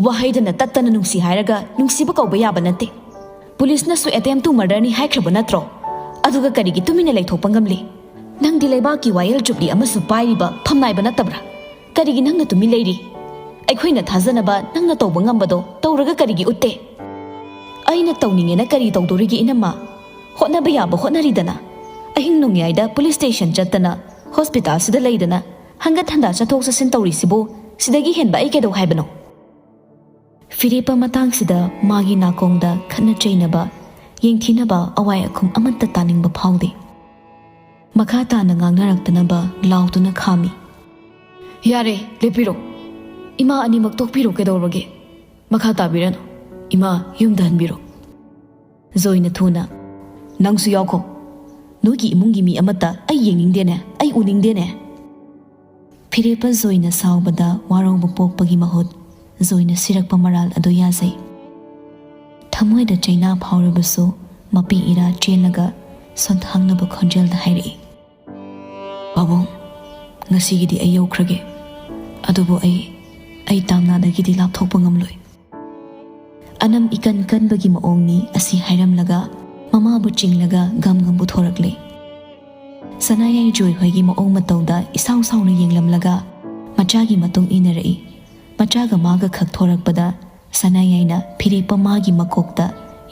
ꯋꯥꯍꯩꯗꯅ ꯇꯠꯇꯅ ꯅꯨꯡꯁꯤ ꯍꯥꯏꯔꯒ ꯅꯨꯡꯁꯤꯕ ꯀꯧꯕ ꯌꯥꯕ ꯅꯠꯇꯦ꯫ ꯄꯨꯂꯤꯁꯅꯁꯨ attempt to murderꯅꯤ ꯍꯥꯏꯈ꯭ꯔꯕ ꯅꯠꯇ꯭ꯔꯣ? ꯑꯗꯨꯒ ꯀꯔꯤꯒꯤ ꯇꯨꯃꯤꯟꯅ ꯂꯩꯊꯣꯛꯄ ꯉꯝꯂꯤ? ꯅꯪꯗꯤ ꯂꯩꯕꯥꯛꯀꯤ ꯋꯥꯌꯦꯜ ꯆꯨꯞꯂꯤ ꯑꯃꯁꯨ ꯄꯥꯏꯔꯤꯕ ꯐꯝꯅꯥꯏꯕ ꯅꯠꯇꯕ꯭ꯔꯥ? ꯀꯔꯤꯒꯤ ꯅꯪꯅ ꯇꯨꯃꯤꯟ ꯂꯩꯔꯤ? ꯑꯩꯈꯣꯏꯅ ꯊꯥꯖꯅꯕ ꯅꯪꯅ ꯇꯧꯕ ꯉꯝꯕꯗꯣ ꯇꯧꯔꯒ ꯀꯔꯤꯒꯤ ꯎꯠꯇꯦ? ꯑꯩꯅ ꯇꯧꯅꯤꯡꯉꯦꯅ ꯀꯔꯤ ꯇꯧꯗꯣꯔꯤꯒꯦ ꯏꯅꯝꯃ? ꯍꯣꯠꯅꯕ ꯌꯥꯕ ꯍꯣꯠꯅꯔꯤꯗꯅ꯫ ꯑꯍꯤꯡ ꯅꯣꯡꯌꯥꯏꯗ ꯄꯨꯂꯤꯁ ꯁ꯭ꯇꯦꯁꯟ ꯆꯠꯇꯅ, ꯍꯣꯁꯄꯤꯇꯥꯜꯁꯤꯗ ꯂꯩꯗꯅ, ꯍꯪꯒꯠ ꯍꯟꯗꯥ ꯆꯠꯊꯣꯛ ꯆꯠꯁꯤꯟ ꯇꯧꯔꯤꯁꯤꯕꯨ ꯁꯤꯗꯒꯤ ꯍꯦꯟꯕ ꯑꯩ ꯀꯩꯗꯧ ꯍꯥꯏꯕꯅꯣ? ꯐꯤꯔꯦꯞꯄ ꯃꯇꯥꯡꯁꯤꯗ ꯃꯥꯒꯤ ꯅꯥꯀꯣꯡꯗ ꯈꯠꯅ ꯆꯩꯅꯕ, ꯌꯦꯡꯊꯤꯅꯕ, ꯑꯋꯥꯏ ꯑꯈꯨꯝ ꯑꯃꯠꯇ ꯇꯥꯅꯤꯡꯕ ꯐꯥꯎꯗꯦ꯫ ꯃꯈꯥ ꯇꯥꯅ ꯉꯥꯡꯅꯔꯛꯇꯅꯕ ꯂꯥꯎꯗꯨꯅ ꯈꯥꯝꯃꯤ꯫ "ꯌꯥꯔꯦ, ꯂꯦꯞꯄꯤꯔꯣ꯫ ꯏꯃꯥ ꯑꯅꯤꯃꯛ ꯇꯣꯛꯄꯤꯔꯣ, ꯀꯩꯗꯧꯔꯒꯦ? ꯃꯈꯥ ꯇꯥꯕꯤꯔꯅꯨ꯫ ꯏꯃꯥ ꯌꯨꯝꯗ ꯍꯟꯕꯤꯔꯣ꯫" ꯖꯣꯏꯅ ꯊꯨꯅ, "ꯅꯪꯁꯨ ꯌꯥꯎꯈꯣ꯫ ꯅꯣꯏꯒꯤ ꯏꯃꯨꯡꯒꯤ ꯃꯤ ꯑꯃꯠꯇ ꯑꯩ ꯌꯦꯡꯅꯤꯡꯗꯦꯅꯦ, ꯑꯩ ꯎꯅꯤꯡꯗꯦꯅꯦ꯫" ꯐꯤꯔꯦꯞꯄ ꯖꯣꯏꯅ ꯁꯥꯎꯕꯗ ꯋꯥꯔꯧꯕ ꯄꯣꯛꯄꯒꯤ ꯃꯍꯨꯠ ꯖꯣꯏꯅ ꯁꯤꯔꯛꯄ ꯃꯔꯥꯜ ꯑꯗꯨ ꯌꯥꯖꯩ꯫ ꯊꯃꯣꯏꯗ ꯆꯩꯅꯥ ꯐꯥꯎꯔꯕꯁꯨ ꯃꯄꯤ ꯏꯔꯥ ꯆꯦꯜꯂꯒ ꯁꯣꯟꯊꯥꯡꯅꯕ ꯈꯣꯟꯖꯦꯜꯗ ꯍꯥꯏꯔꯛꯏ, "ꯄꯥꯕꯨꯡ, ꯉꯁꯤꯒꯤꯗꯤ ꯑꯩ ꯌꯧꯈ꯭ꯔꯒꯦ꯫ ꯑꯗꯨꯕꯨ ꯑꯩ, ꯑꯩ ꯇꯥꯝꯅꯥꯗꯒꯤꯗꯤ ꯂꯥꯞꯊꯣꯛꯄ ꯉꯝꯂꯣꯏ꯫" ꯑꯅꯝ ꯏꯀꯟ ꯀꯟꯕꯒꯤ ꯃꯑꯣꯡꯅꯤ ꯑꯁꯤ ꯍꯥꯏꯔꯝꯂꯒ ꯃꯃꯥꯕꯨ ꯆꯤꯡꯂꯒ ꯒꯝ ꯒꯝ ꯄꯨꯊꯣꯔꯛꯂꯦ꯫ ꯁꯅꯥꯌꯥꯏ ꯖꯣꯏ ꯍꯣꯏꯒꯤ ꯃꯑꯣꯡ ꯃꯇꯧꯗ ꯏꯁꯥꯎ ꯁꯥꯎꯅ ꯌꯦꯡꯂꯝꯂꯒ ꯃꯆꯥꯒꯤ ꯃꯇꯨꯡ ꯏꯟꯅꯔꯛꯏ꯫ ꯃꯆꯥꯒ ꯃꯥꯒ ꯈꯛ ꯊꯣꯔꯛꯄꯗ ꯁꯅꯥꯌꯥꯏꯅ ꯐꯤꯔꯦꯞꯄ ꯃꯥꯒꯤ ꯃꯀꯣꯛꯇ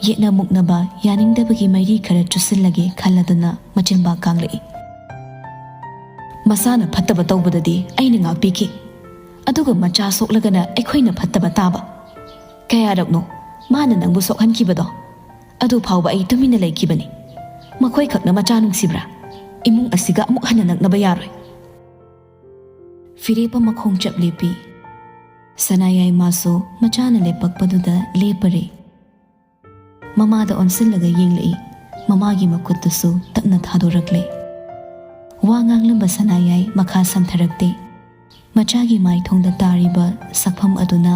ꯌꯦꯠꯅ ꯃꯨꯛꯅꯕ ꯌꯥꯅꯤꯡꯗꯕꯒꯤ ꯃꯩꯔꯤ ꯈꯔ ꯆꯨꯁꯤꯜꯂꯒꯦ ꯈꯜꯂꯗꯨꯅ ꯃꯆꯤꯟꯕꯥꯛ ꯀꯥꯡꯂꯛꯏ꯫ "ꯃꯁꯥꯅ ꯐꯠꯇꯕ ꯇꯧꯕꯗꯗꯤ ꯑꯩꯅ ꯉꯥꯛꯄꯤꯈꯤ, ꯑꯗꯨꯒ ꯃꯆꯥ ꯁꯣꯛꯂꯒꯅ ꯑꯩꯈꯣꯏꯅ ꯐꯠꯇꯕ ꯇꯥꯕ꯫ ꯀꯌꯥꯔꯛꯅꯣ ꯃꯥꯅ ꯅꯪꯕꯨ ꯁꯣꯛꯍꯟꯈꯤꯕꯗꯣ? ꯑꯗꯨ ꯐꯥꯎꯕ ꯑꯩ ꯇꯨꯃꯤꯟꯅ ꯂꯩꯈꯤꯕꯅꯤ꯫ ꯃꯈꯣꯏ ꯈꯛꯅ ꯃꯆꯥ ꯅꯨꯡꯁꯤꯕ꯭ꯔꯥ? ꯏꯃꯨꯡ ꯑꯁꯤꯒ ꯑꯃꯨꯛ ꯍꯟꯅ ꯅꯛꯅꯕ ꯌꯥꯔꯣꯏ꯫" ꯐꯤꯔꯦꯞꯄ ꯃꯈꯣꯡ ꯆꯞ ꯂꯦꯞꯄꯤ꯫ ꯁꯅꯥꯌꯥꯏ ꯃꯥꯁꯨ ꯃꯆꯥꯅ ꯂꯦꯞꯄꯛꯄꯗꯨꯗ ꯂꯦꯞꯄꯔꯦ꯫ ꯃꯃꯥꯗ ꯑꯣꯟꯁꯤꯜꯂꯒ ꯌꯦꯡꯂꯛꯏ꯫ ꯃꯃꯥꯒꯤ ꯃꯈꯨꯠꯇꯨꯁꯨ ꯇꯞꯅ ꯊꯥꯗꯣꯔꯛꯂꯦ꯫ ꯋꯥ ꯉꯥꯡꯂꯝꯕ ꯁꯅꯥꯌꯥꯏ ꯃꯈꯥ ꯁꯝꯊꯔꯛꯇꯦ꯫ ꯃꯆꯥꯒꯤ ꯃꯥꯏꯊꯣꯡꯗ ꯇꯥꯔꯤꯕ ꯁꯛꯐꯝ ꯑꯗꯨꯅ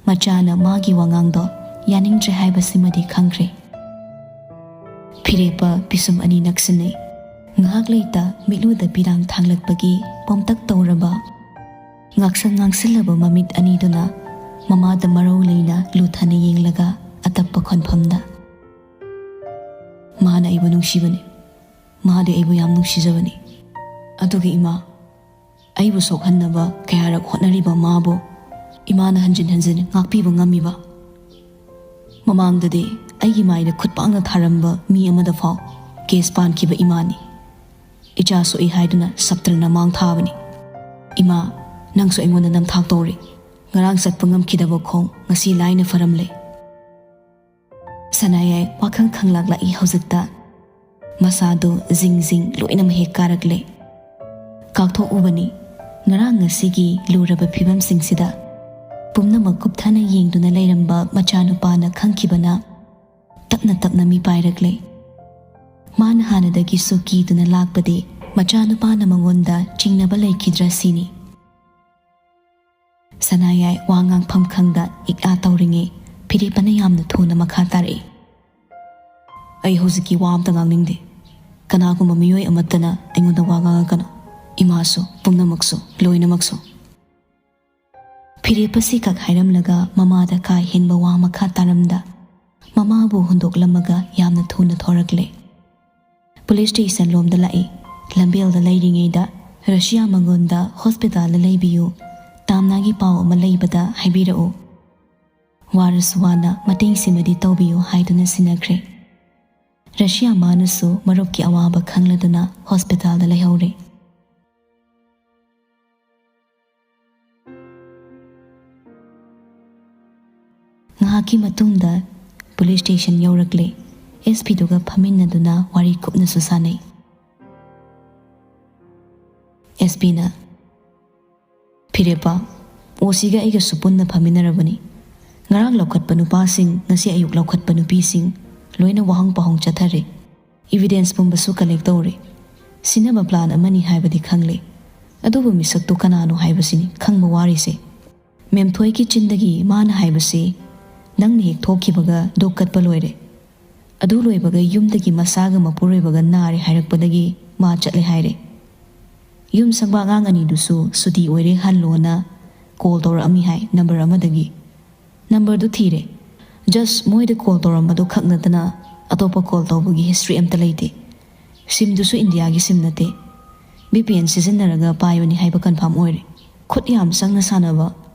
ꯃꯆꯥꯅ ꯃꯥꯒꯤ ꯋꯥꯉꯥꯡꯗꯣ ꯌꯥꯅꯤꯡꯗ꯭ꯔꯦ ꯍꯥꯏꯕꯁꯤꯃꯗꯤ ꯈꯪꯈ꯭ꯔꯦ꯫ ꯐꯤꯔꯦꯞꯄ ꯄꯤꯁꯨꯝ ꯑꯅꯤ ꯅꯛꯁꯤꯟꯅꯩ꯫ ꯉꯥꯏꯍꯥꯛ ꯂꯩꯇ ꯃꯤꯠꯂꯨꯗ ꯄꯤꯔꯥꯡ ꯊꯥꯡꯂꯛꯄꯒꯤ ꯄꯣꯝꯇꯛ ꯇꯧꯔꯕ, ꯉꯥꯛꯁꯪ ꯉꯥꯡꯁꯤꯜꯂꯕ ꯃꯃꯤꯠ ꯑꯅꯤꯗꯨꯅ ꯃꯃꯥꯗ ꯃꯔꯧ ꯂꯩꯅ ꯂꯨꯊꯅ ꯌꯦꯡꯂꯒ ꯑꯇꯞꯄ ꯈꯣꯟꯐꯝꯗ, "ꯃꯥꯅ ꯑꯩꯕꯨ ꯅꯨꯡꯁꯤꯕꯅꯤ꯫ ꯃꯥꯗꯤ ꯑꯩꯕꯨ ꯌꯥꯝ ꯅꯨꯡꯁꯤꯖꯕꯅꯤ꯫ ꯑꯗꯨꯒ ꯏꯃꯥ, ꯑꯩꯕꯨ ꯁꯣꯛꯍꯟꯅꯕ ꯀꯌꯥꯔꯛ ꯍꯣꯠꯅꯔꯤꯕ ꯃꯥꯕꯨ ꯏꯃꯥꯅ ꯍꯟꯖꯤꯟ ꯍꯟꯖꯤꯟ ꯉꯥꯛꯄꯤꯕ ꯉꯝꯃꯤꯕ? ꯃꯃꯥꯡꯗꯗꯤ ꯑꯩꯒꯤ ꯃꯥꯏꯗ ꯈꯨꯠꯄꯥꯛꯅ ꯊꯥꯔꯝꯕ ꯃꯤ ꯑꯃꯗ ꯐꯥꯎ ꯀꯦꯁ ꯄꯥꯟꯈꯤꯕ ꯏꯃꯥꯅꯤ꯫ ꯏꯆꯥ ꯁꯣꯛꯏ ꯍꯥꯏꯗꯨꯅ ꯁꯞꯇ꯭ꯔꯅ ꯃꯥꯡ ꯊꯥꯕꯅꯤ꯫ ꯏꯃꯥ, ꯅꯪꯁꯨ ꯑꯩꯉꯣꯟꯗ ꯅꯝꯊꯥꯛ ꯇꯧꯔꯤ꯫ ꯉꯔꯥꯡ ꯆꯠꯄ ꯉꯝꯈꯤꯗꯕ ꯈꯣꯡ ꯉꯁꯤ ꯂꯥꯏꯅ ꯐꯔꯝꯂꯦ꯫" ꯁꯅꯥꯌꯥꯏ ꯋꯥꯈꯜ ꯈꯪꯂꯥꯛ ꯂꯥꯛꯏ ꯍꯧꯖꯤꯛꯇ꯫ ꯃꯁꯥꯗꯨ ꯖꯤꯡ ꯖꯤꯡ ꯂꯣꯏꯅ ꯃꯍꯦꯛ ꯀꯥꯔꯛꯂꯦ꯫ ꯀꯥꯎꯊꯣꯛꯎꯕꯅꯤ, ꯉꯔꯥꯡ ꯉꯁꯤꯒꯤ ꯂꯨꯔꯕ ꯐꯤꯕꯝꯁꯤꯡꯁꯤꯗ ꯄꯨꯝꯅꯃꯛ ꯀꯨꯞꯊꯅ ꯌꯦꯡꯗꯨꯅ ꯂꯩꯔꯝꯕ ꯃꯆꯥꯅꯨꯄꯥꯅ ꯈꯪꯈꯤꯕꯅ ꯇꯞꯅ ꯇꯞꯅ ꯃꯤ ꯄꯥꯏꯔꯛꯂꯦ꯫ ꯃꯥꯅ ꯍꯥꯟꯅꯗꯒꯤꯁꯨ ꯀꯤꯗꯨꯅ ꯂꯥꯛꯄꯗꯤ ꯃꯆꯥꯅꯨꯄꯥꯅ ꯃꯉꯣꯟꯗ ꯆꯤꯡꯅꯕ ꯂꯩꯈꯤꯗ꯭ꯔꯥ ꯁꯤꯅꯤ꯫ ꯁꯅꯥꯌꯥꯏ ꯋꯥ ꯉꯥꯡꯐꯝ ꯈꯪꯗ ꯏꯛ ꯑꯥ ꯇꯧꯔꯤꯉꯩ ꯐꯤꯔꯦꯞꯄꯅ ꯌꯥꯝꯅ ꯊꯨꯅ ꯃꯈꯥ ꯇꯥꯔꯛꯏ꯫ "ꯑꯩ ꯍꯧꯖꯤꯛꯀꯤ ꯋꯥ ꯑꯝꯇ ꯉꯥꯡꯅꯤꯡꯗꯦ꯫ ꯀꯅꯥꯒꯨꯝꯕ ꯃꯤꯑꯣꯏ ꯑꯃꯠꯇꯅ ꯑꯩꯉꯣꯟꯗ ꯋꯥ ꯉꯥꯡꯉꯛꯀꯅꯨ꯫ ꯏꯃꯥꯁꯨ, ꯄꯨꯝꯅꯃꯛꯁꯨ, ꯂꯣꯏꯅꯃꯛꯁꯨ꯫" ꯐꯤꯔꯦꯞꯄꯁꯤ ꯀꯛ ꯍꯥꯏꯔꯝꯂꯒ ꯃꯃꯥꯗ ꯀꯥ ꯍꯦꯟꯕ ꯋꯥ ꯃꯈꯥ ꯇꯥꯔꯝꯗ ꯃꯃꯥꯕꯨ ꯍꯨꯟꯗꯣꯛꯂꯝꯃꯒ ꯌꯥꯝꯅ ꯊꯨꯅ ꯊꯣꯔꯛꯂꯦ꯫ ꯄꯨꯂꯤꯁ ꯁ꯭ꯇꯦꯁꯟ ꯂꯣꯝꯗ ꯂꯥꯛꯏ꯫ ꯂꯝꯕꯦꯜꯗ ꯂꯩꯔꯤꯉꯩꯗ ꯔꯁꯤꯌꯥ ꯃꯉꯣꯟꯗ "ꯍꯣꯁꯄꯤꯇꯥꯜꯗ ꯂꯩꯕꯤꯌꯨ, ꯇꯥꯝꯅꯥꯒꯤ ꯄꯥꯎ ꯑꯃ ꯂꯩꯕꯗ ꯍꯥꯏꯕꯤꯔꯛꯎ꯫ ꯋꯥꯔꯁꯨ ꯋꯥꯅ ꯃꯇꯦꯡꯁꯤꯃꯗꯤ ꯇꯧꯕꯤꯌꯨ" ꯍꯥꯏꯗꯨꯅ ꯁꯤꯟꯅꯈ꯭ꯔꯦ꯫ ꯔꯁꯤꯌꯥ ꯃꯥꯅꯁꯨ ꯃꯔꯨꯞꯀꯤ ꯑꯋꯥꯕ ꯈꯪꯂꯗꯨꯅ ꯍꯣꯁꯄꯤꯇꯥꯜꯗ ꯂꯩꯍꯧꯔꯦ꯫ ꯉꯥꯏꯍꯥꯛꯀꯤ ꯃꯇꯨꯡꯗ ꯄꯨꯂꯤꯁ ꯁ꯭ꯇꯦꯁꯟ ꯌꯧꯔꯛꯂꯦ꯫ ꯑꯦꯁ ꯄꯤꯗꯨꯒ ꯐꯝꯃꯤꯟꯅꯗꯨꯅ ꯋꯥꯔꯤ ꯀꯨꯞꯅꯁꯨ ꯁꯥꯟꯅꯩ꯫ ꯑꯦꯁ ꯄꯤꯅ, "ꯐꯤꯔꯦꯞꯄ, ꯑꯣ ꯁꯤꯒ ꯑꯩꯒꯁꯨ ꯄꯨꯟꯅ ꯐꯝꯃꯤꯟꯅꯔꯕꯅꯤ꯫ ꯉꯔꯥꯡ ꯂꯧꯈꯠꯄ ꯅꯨꯄꯥꯁꯤꯡ, ꯉꯁꯤ ꯑꯌꯨꯛ ꯂꯧꯈꯠꯄ ꯅꯨꯄꯤꯁꯤꯡ, ꯂꯣꯏꯅ ꯋꯥꯍꯪ ꯄꯥꯎꯍꯪ ꯆꯠꯊꯔꯦ꯫ ꯏꯚꯤꯗꯦꯟꯁ ꯄꯨꯝꯕꯁꯨ ꯀꯂꯦꯛ ꯇꯧꯔꯦ꯫ ꯁꯤꯅꯕ ꯄ꯭ꯂꯥꯟ ꯑꯃꯅꯤ ꯍꯥꯏꯕꯗꯤ ꯈꯪꯂꯦ꯫ ꯑꯗꯨꯕꯨ ꯃꯤꯁꯛꯇꯨ ꯀꯅꯥꯅꯣ ꯍꯥꯏꯕꯁꯤꯅꯤ ꯈꯪꯕ ꯋꯥꯔꯤꯁꯦ꯫ ꯃꯦꯝꯊꯣꯏꯒꯤ ꯆꯤꯟꯗꯒꯤ ꯃꯥꯅ ꯍꯥꯏꯕꯁꯤ ꯅꯪꯅ ꯍꯦꯛ ꯊꯣꯛꯈꯤꯕꯒ ꯗꯣꯛ ꯀꯠꯄ ꯂꯣꯏꯔꯦ꯫ ꯑꯗꯨ ꯂꯣꯏꯕꯒ ꯌꯨꯝꯗꯒꯤ ꯃꯆꯥꯒ ꯃꯄꯨꯔꯣꯏꯕꯒ ꯅꯥꯔꯦ ꯍꯥꯏꯔꯛꯄꯗꯒꯤ ꯃꯥ ꯆꯠꯂꯦ ꯍꯥꯏꯔꯦ꯫ ꯌꯨꯝ ꯁꯪꯕ ꯑꯉꯥꯡ ꯑꯅꯤꯗꯨꯁꯨ ꯁꯨꯇꯤ ꯑꯣꯏꯔꯦ ꯍꯜꯂꯣꯅ ꯀꯣꯜ ꯇꯧꯔꯛꯑꯝꯃꯤ ꯍꯥꯏ ꯅꯝꯕꯔ ꯑꯃꯗꯒꯤ꯫ ꯅꯝꯕꯔꯗꯨ ꯊꯤꯔꯦ꯫ ꯖꯁ ꯃꯣꯏꯗ ꯀꯣꯜ ꯇꯧꯔꯝꯕꯗꯨ ꯈꯛ ꯅꯠꯇꯅ ꯑꯇꯣꯞꯄ ꯀꯣꯜ ꯇꯧꯕꯒꯤ ꯍꯤꯁꯇ꯭ꯔꯤ ꯑꯝꯇ ꯂꯩꯇꯦ꯫ ꯁꯤꯝꯗꯨꯁꯨ ꯏꯟꯗꯤꯌꯥꯒꯤ ꯁꯤꯝ ꯅꯠꯇꯦ꯫ ꯚꯤ ꯄꯤ ꯑꯦꯟ ꯁꯤꯖꯤꯟꯅꯔꯒ ꯄꯥꯏꯕꯅꯤ ꯍꯥꯏꯕ ꯀꯟꯐꯥꯔꯝ ꯑꯣꯏꯔꯦ꯫ ꯈꯨꯠ ꯌꯥꯝ ꯆꯪꯅ ꯁꯥꯟꯅꯕ,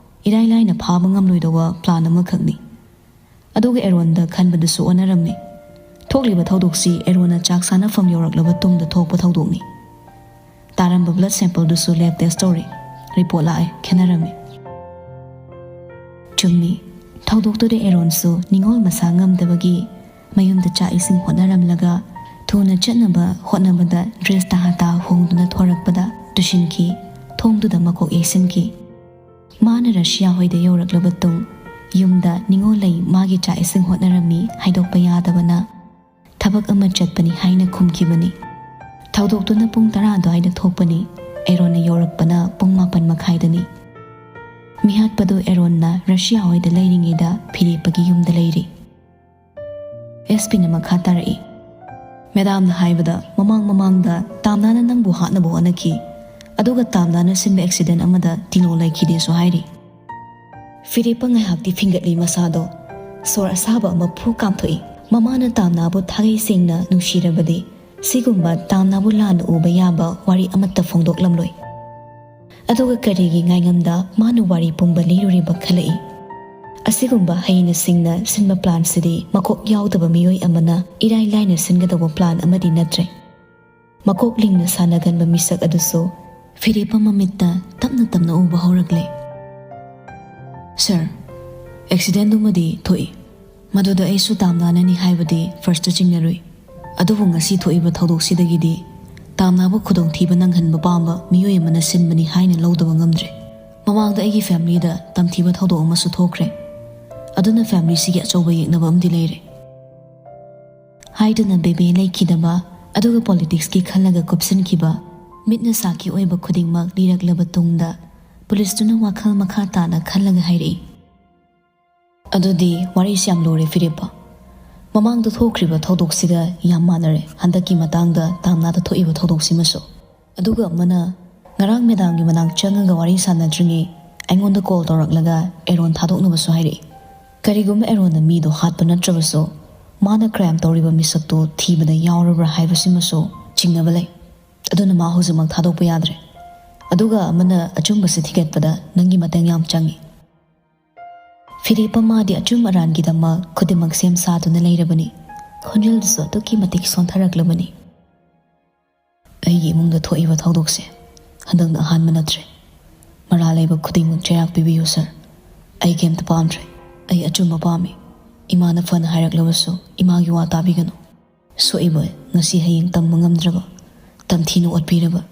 ꯏꯔꯥꯏ ꯂꯥꯏꯅ ꯐꯥꯕ ꯉꯝꯂꯣꯏꯗꯧꯕ ꯄ꯭ꯂꯥꯟ ꯑꯃꯈꯛꯅꯤ꯫ ꯑꯗꯨꯒ ꯑꯦꯔꯣꯟꯗ ꯈꯟꯕꯗꯨꯁꯨ ꯑꯣꯟꯅꯔꯝꯃꯤ꯫ ꯊꯣꯛꯂꯤꯕ ꯊꯧꯗꯣꯛꯁꯤ ꯑꯦꯔꯣꯟꯅ ꯆꯥꯛ ꯆꯥꯅꯐꯝ ꯌꯧꯔꯛꯂꯕ ꯇꯨꯡꯗ ꯊꯣꯛꯄ ꯊꯧꯗꯣꯛꯅꯤ꯫ ꯇꯥꯔꯝꯕ ꯕ꯭ꯂꯗ ꯁꯦꯝꯄꯜꯗꯨꯁꯨ ꯂꯦꯕ ꯇꯦꯁ ꯇꯧꯔꯦ꯫ ꯔꯤꯄꯣꯔꯠ ꯂꯥꯛꯑꯦ, ꯈꯦꯠꯅꯔꯝꯃꯤ꯫ ꯆꯨꯝꯃꯤ, ꯊꯧꯗꯣꯛꯇꯨꯗ ꯑꯦꯔꯣꯟꯁꯨ ꯅꯤꯡꯉꯣꯜ ꯃꯁꯥ ꯉꯝꯗꯕꯒꯤ ꯃꯌꯨꯝꯗ ꯆꯥꯛ ꯏꯁꯤꯡ ꯍꯣꯠꯅꯔꯝꯂꯒ ꯊꯨꯅ ꯆꯠꯅꯕ ꯍꯣꯠꯅꯕꯗ ꯗ꯭ꯔꯦꯁ ꯇꯍꯥ ꯇꯍꯥ ꯍꯣꯡꯗꯨꯅ ꯊꯣꯔꯛꯄꯗ ꯇꯨꯁꯤꯟꯈꯤ, ꯊꯣꯡꯗꯨꯗ ꯃꯀꯣꯛ ꯌꯩꯁꯤꯟꯈꯤ꯫ ꯃꯥꯅ ꯔꯁꯤꯌꯥ ꯍꯣꯏꯗ ꯌꯧꯔꯛꯂꯕ ꯇꯨꯡ ꯌꯨꯝꯗ ꯅꯤꯡꯉꯣꯜ ꯂꯩ ꯃꯥꯒꯤ ꯆꯥꯛ ꯏꯁꯤꯡ ꯍꯣꯠꯅꯔꯝꯃꯤ ꯍꯥꯏꯗꯣꯛꯄ ꯌꯥꯗꯕꯅ ꯊꯕꯛ ꯑꯃ ꯆꯠꯄꯅꯤ ꯍꯥꯏꯅ ꯈꯨꯝꯈꯤꯕꯅꯤ꯫ ꯊꯧꯗꯣꯛꯇꯨꯅ ꯄꯨꯡ ꯇꯔꯥ ꯑꯗꯨꯋꯥꯏꯗ ꯊꯣꯛꯄꯅꯤ꯫ ꯑꯦꯔꯣꯟꯅ ꯌꯧꯔꯛꯄꯅ ꯄꯨꯡ ꯃꯥꯄꯟ ꯃꯈꯥꯏꯗꯅꯤ꯫ ꯃꯤꯍꯥꯠꯄꯗꯨ ꯑꯦꯔꯣꯟꯅ ꯔꯁꯤꯌꯥ ꯍꯣꯏꯗ ꯂꯩꯔꯤꯉꯩꯗ ꯐꯤꯔꯦꯞꯄꯒꯤ ꯌꯨꯝꯗ ꯂꯩꯔꯤ꯫ ꯑꯦꯁ ꯄꯤꯅ ꯃꯈꯥ ꯇꯥꯔꯛꯏ, "ꯃꯦꯗꯥꯝꯅ ꯍꯥꯏꯕꯗ ꯃꯃꯥꯡ ꯃꯃꯥꯡꯗ ꯇꯥꯝꯅꯥꯅ ꯅꯪꯕꯨ ꯍꯥꯠꯅꯕ ꯍꯣꯠꯅꯈꯤ, ꯑꯗꯨꯒ ꯇꯥꯝꯅꯥꯅ ꯁꯤꯟꯕ ꯑꯦꯛꯁꯤꯗꯦꯟ ꯑꯃꯗ ꯇꯤꯂꯣ ꯂꯩꯈꯤꯗꯦꯁꯨ ꯍꯥꯏꯔꯤ"꯫ ꯐꯤꯔꯦꯞꯄ ꯉꯥꯏꯍꯥꯛꯇꯤ ꯐꯤꯡꯒꯠꯂꯤ ꯃꯁꯥꯗꯣ꯫ ꯁꯣꯔ ꯑꯁꯥꯕ ꯑꯃ ꯐꯨ ꯀꯥꯝꯊꯣꯛꯏ꯫ ꯃꯃꯥꯅ ꯇꯥꯝꯅꯥꯕꯨ ꯊꯥꯒꯩ ꯁꯦꯡꯅ ꯅꯨꯡꯁꯤꯔꯕꯗꯤ ꯁꯤꯒꯨꯝꯕ ꯇꯥꯝꯅꯥꯕꯨ ꯂꯥꯟꯅ ꯎꯕ ꯌꯥꯕ ꯋꯥꯔꯤ ꯑꯃꯠꯇ ꯐꯣꯡꯗꯣꯛꯂꯝꯂꯣꯏ꯫ ꯑꯗꯨꯒ ꯀꯔꯤꯒꯤ ꯉꯥꯏꯉꯝꯗ ꯃꯥꯅ ꯋꯥꯔꯤ ꯄꯨꯝꯕ ꯂꯤꯔꯨꯔꯤꯕ ꯈꯜꯂꯛꯏ꯫ ꯑꯁꯤꯒꯨꯝꯕ ꯍꯩꯅ ꯁꯤꯡꯅ ꯁꯤꯟꯕ ꯄ꯭ꯂꯥꯟꯁꯤꯗꯤ ꯃꯀꯣꯛ ꯌꯥꯎꯗꯕ ꯃꯤꯑꯣꯏ ꯑꯃꯅ ꯏꯔꯥꯏ ꯂꯥꯏꯅ ꯁꯤꯟꯒꯗꯧꯕ ꯄ꯭ꯂꯥꯟ ꯑꯃꯗꯤ ꯅꯠꯇ꯭ꯔꯦ꯫ ꯃꯀꯣꯛ ꯂꯤꯡꯅ ꯁꯥꯟꯅꯒꯟꯕ ꯃꯤꯁꯛ ꯑꯗꯨꯁꯨ ꯐꯤꯔꯦꯞꯄ ꯃꯃꯤꯠꯇ ꯇꯞꯅ ꯇꯞꯅ ꯎꯕ ꯍꯧꯔꯛꯂꯦ꯫ "ꯁꯥꯔ, ꯑꯦꯛꯁꯤꯗꯦꯟꯗꯨꯃꯗꯤ ꯊꯣꯛꯏ꯫ ꯃꯗꯨꯗ ꯑꯩꯁꯨ ꯇꯥꯝꯅꯥꯅꯅꯤ ꯍꯥꯏꯕꯗꯤ ꯐꯥꯔꯁꯇ ꯆꯤꯡꯅꯔꯨꯏ꯫ ꯑꯗꯨꯕꯨ ꯉꯁꯤ ꯊꯣꯛꯏꯕ ꯊꯧꯗꯣꯛꯁꯤꯗꯒꯤꯗꯤ ꯇꯥꯝꯅꯥꯕꯨ ꯈꯨꯗꯣꯡꯊꯤꯕ ꯅꯪꯍꯟꯕ ꯄꯥꯝꯕ ꯃꯤꯑꯣꯏ ꯑꯃꯅ ꯁꯤꯟꯕꯅꯤ ꯍꯥꯏꯅ ꯂꯧꯗꯕ ꯉꯝꯗ꯭ꯔꯦ꯫ ꯃꯃꯥꯡꯗ ꯑꯩꯒꯤ ꯐꯦꯃꯤꯂꯤꯗ ꯇꯝꯊꯤꯕ ꯊꯧꯗꯣꯛ ꯑꯃꯁꯨ ꯊꯣꯛꯈ꯭ꯔꯦ꯫ ꯑꯗꯨꯅ ꯐꯦꯃꯤꯂꯤꯁꯤꯒꯤ ꯑꯆꯧꯕ ꯌꯦꯛꯅꯕ ꯑꯃꯗꯤ ꯂꯩꯔꯦ"꯫ ꯍꯥꯏꯗꯨꯅ ꯕꯦꯕꯦ ꯂꯩꯈꯤꯗꯕ, ꯑꯗꯨꯒ ꯄꯣꯂꯤꯇꯤꯛꯁꯀꯤ ꯈꯜꯂꯒ ꯀꯨꯞꯁꯤꯟꯈꯤꯕ, ꯃꯤꯠꯅ ꯁꯥꯈꯤ ꯑꯣꯏꯕ ꯈꯨꯗꯤꯡꯃꯛ ꯂꯤꯔꯛꯂꯕ ꯇꯨꯡꯗ, ꯄꯨꯂꯤꯁꯇꯨꯅ ꯋꯥꯈꯜ ꯃꯈꯥ ꯇꯥꯅ ꯈꯜꯂꯒ ꯍꯥꯏꯔꯛꯏ, ꯑꯗꯨꯗꯤ ꯋꯥꯔꯤꯁꯤ ꯌꯥꯝ ꯂꯨꯔꯦ, ꯐꯤꯔꯦꯞꯄ꯫ ꯃꯃꯥꯡꯗ ꯊꯣꯛꯈ꯭ꯔꯤꯕ ꯊꯧꯗꯣꯛꯁꯤꯒ ꯌꯥꯝ ꯃꯥꯟꯅꯔꯦ, ꯍꯟꯗꯛꯀꯤ ꯃꯇꯥꯡꯗ ꯇꯥꯝꯅꯥꯗ ꯊꯣꯛꯏꯕ ꯊꯧꯗꯣꯛꯁꯤꯃꯁꯨ꯫ ꯑꯗꯨꯒ ꯑꯃꯅ, ꯉꯔꯥꯡ ꯃꯦꯗꯥꯝꯒꯤ ꯃꯅꯥꯛ ꯆꯪꯉꯒ ꯋꯥꯔꯤ ꯁꯥꯟꯅꯗ꯭ꯔꯤꯉꯩ ꯑꯩꯉꯣꯟꯗ ꯀꯣꯜ ꯇꯧꯔꯛꯂꯒ ꯑꯦꯔꯣꯟ ꯊꯥꯗꯣꯛꯅꯕꯁꯨ ꯍꯥꯏꯔꯛꯏ꯫ ꯀꯔꯤꯒꯨꯝꯕ ꯑꯦꯔꯣꯟꯅ ꯃꯤꯗꯣ ꯍꯥꯠꯄ ꯅꯠꯇ꯭ꯔꯕꯁꯨ, ꯃꯥꯅ ꯀ꯭ꯔꯥꯏꯝ ꯇꯧꯔꯤꯕ ꯃꯤꯁꯛꯇꯨ ꯊꯤꯕꯗ ꯌꯥꯎꯔꯕ꯭ꯔꯥ ꯍꯥꯏꯕꯁꯤꯃꯁꯨ ꯆꯤꯡꯅꯕ ꯂꯩ꯫ ꯑꯗꯨꯅ ꯃꯥ ꯍꯧꯖꯤꯛꯃꯛ ꯊꯥꯗꯣꯛꯄ ꯌꯥꯗ꯭ꯔꯦ꯫ ꯑꯗꯨꯒ ꯑꯃꯅ, ꯑꯆꯨꯝꯕꯁꯤ ꯊꯤꯒꯠꯄꯗ ꯅꯪꯒꯤ ꯃꯇꯦꯡ ꯌꯥꯝ ꯆꯪꯏ꯫ ꯐꯤꯔꯦꯞꯄ ꯃꯥꯗꯤ ꯑꯆꯨꯝ ꯑꯔꯥꯟꯒꯤꯗꯃꯛ ꯈꯨꯗꯤꯡꯃꯛ ꯁꯦꯝ ꯁꯥꯗꯨꯅ ꯂꯩꯔꯕꯅꯤ꯫ ꯈꯣꯟꯖꯦꯜꯗꯨꯁꯨ ꯑꯗꯨꯛꯀꯤ ꯃꯇꯤꯛ ꯁꯣꯟꯊꯔꯛꯂꯕꯅꯤ꯫ ꯑꯩꯒꯤ ꯏꯃꯨꯡꯗ ꯊꯣꯛꯏꯕ ꯊꯧꯗꯣꯛꯁꯦ ꯍꯟꯗꯛꯅ ꯑꯍꯥꯟꯕ ꯅꯠꯇ꯭ꯔꯦ꯫ ꯃꯔꯥꯜ ꯂꯩꯕ ꯈꯨꯗꯤꯡꯃꯛ ꯆꯩꯔꯥꯛ ꯄꯤꯕꯤꯌꯨ, ꯁꯥꯔ꯫ ꯑꯩ ꯀꯩꯝꯇ ꯄꯥꯝꯗ꯭ꯔꯦ꯫ ꯑꯩ ꯑꯆꯨꯝꯕ ꯄꯥꯝꯃꯤ꯫ ꯏꯃꯥꯅ ꯐꯅ ꯍꯥꯏꯔꯛꯂꯕꯁꯨ ꯏꯃꯥꯒꯤ ꯋꯥ ꯇꯥꯕꯤꯒꯅꯨ꯫ ꯁꯣꯛꯏꯕ ꯉꯁꯤ ꯍꯌꯦꯡ ꯇꯝꯕ ꯉꯝꯗ꯭ꯔꯕ, ꯇꯝꯊꯤꯅ ꯑꯣꯠꯄꯤꯔꯕ,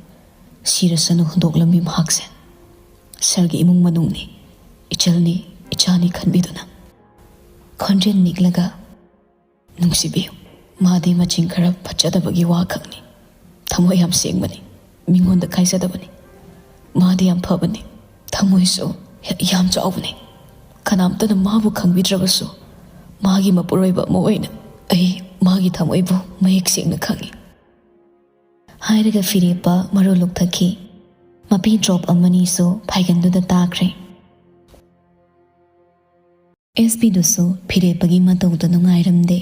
ꯁꯤꯔꯁꯅꯨ ꯍꯨꯟꯗꯣꯛꯂꯝꯃꯤ ꯃꯍꯥꯛꯁꯦ꯫ ꯁꯥꯔꯒꯤ ꯏꯃꯨꯡ ꯃꯅꯨꯡꯅꯤ, ꯏꯆꯜꯅꯤ, ꯏꯆꯥꯅꯤ ꯈꯟꯕꯤꯗꯨꯅ꯫ ꯈꯣꯟꯖꯦꯜ ꯅꯤꯛꯂꯒ, ꯅꯨꯡꯁꯤꯕꯤꯌꯨ꯫ ꯃꯥꯗꯤ ꯃꯆꯤꯡ ꯈꯔ ꯐꯠꯆꯗꯕꯒꯤ ꯋꯥ ꯈꯛꯅꯤ꯫ ꯊꯃꯣꯏ ꯌꯥꯝ ꯁꯦꯡꯕꯅꯤ꯫ ꯃꯤꯉꯣꯟꯗ ꯀꯥꯏꯖꯗꯕꯅꯤ꯫ ꯃꯥꯗꯤ ꯌꯥꯝ ꯐꯕꯅꯤ꯫ ꯊꯃꯣꯏꯁꯨ ꯌꯥꯝ ꯆꯥꯎꯕꯅꯤ꯫ ꯀꯅꯥꯝꯇꯅ ꯃꯥꯕꯨ ꯈꯪꯕꯤꯗ꯭ꯔꯕꯁꯨ, ꯃꯥꯒꯤ ꯃꯄꯨꯔꯣꯏꯕ ꯑꯃ ꯑꯣꯏꯅ ꯑꯩ ꯃꯥꯒꯤ ꯊꯃꯣꯏꯕꯨ ꯃꯌꯦꯛ ꯁꯦꯡꯅ ꯈꯪꯏ꯫ ꯍꯥꯏꯔꯒ ꯐꯤꯔꯦꯞꯄ ꯃꯔꯨ ꯂꯨꯛꯊꯈꯤ꯫ ꯃꯄꯤ ꯗ꯭ꯔꯣꯞ ꯑꯃꯅꯤꯁꯨ ꯐꯥꯏꯒꯟꯗꯨꯗ ꯇꯥꯈ꯭ꯔꯦ꯫ ꯑꯦꯁ ꯄꯤꯗꯨꯁꯨ ꯐꯤꯔꯦꯞꯄꯒꯤ ꯃꯇꯧꯗ ꯅꯨꯡꯉꯥꯏꯔꯝꯗꯦ꯫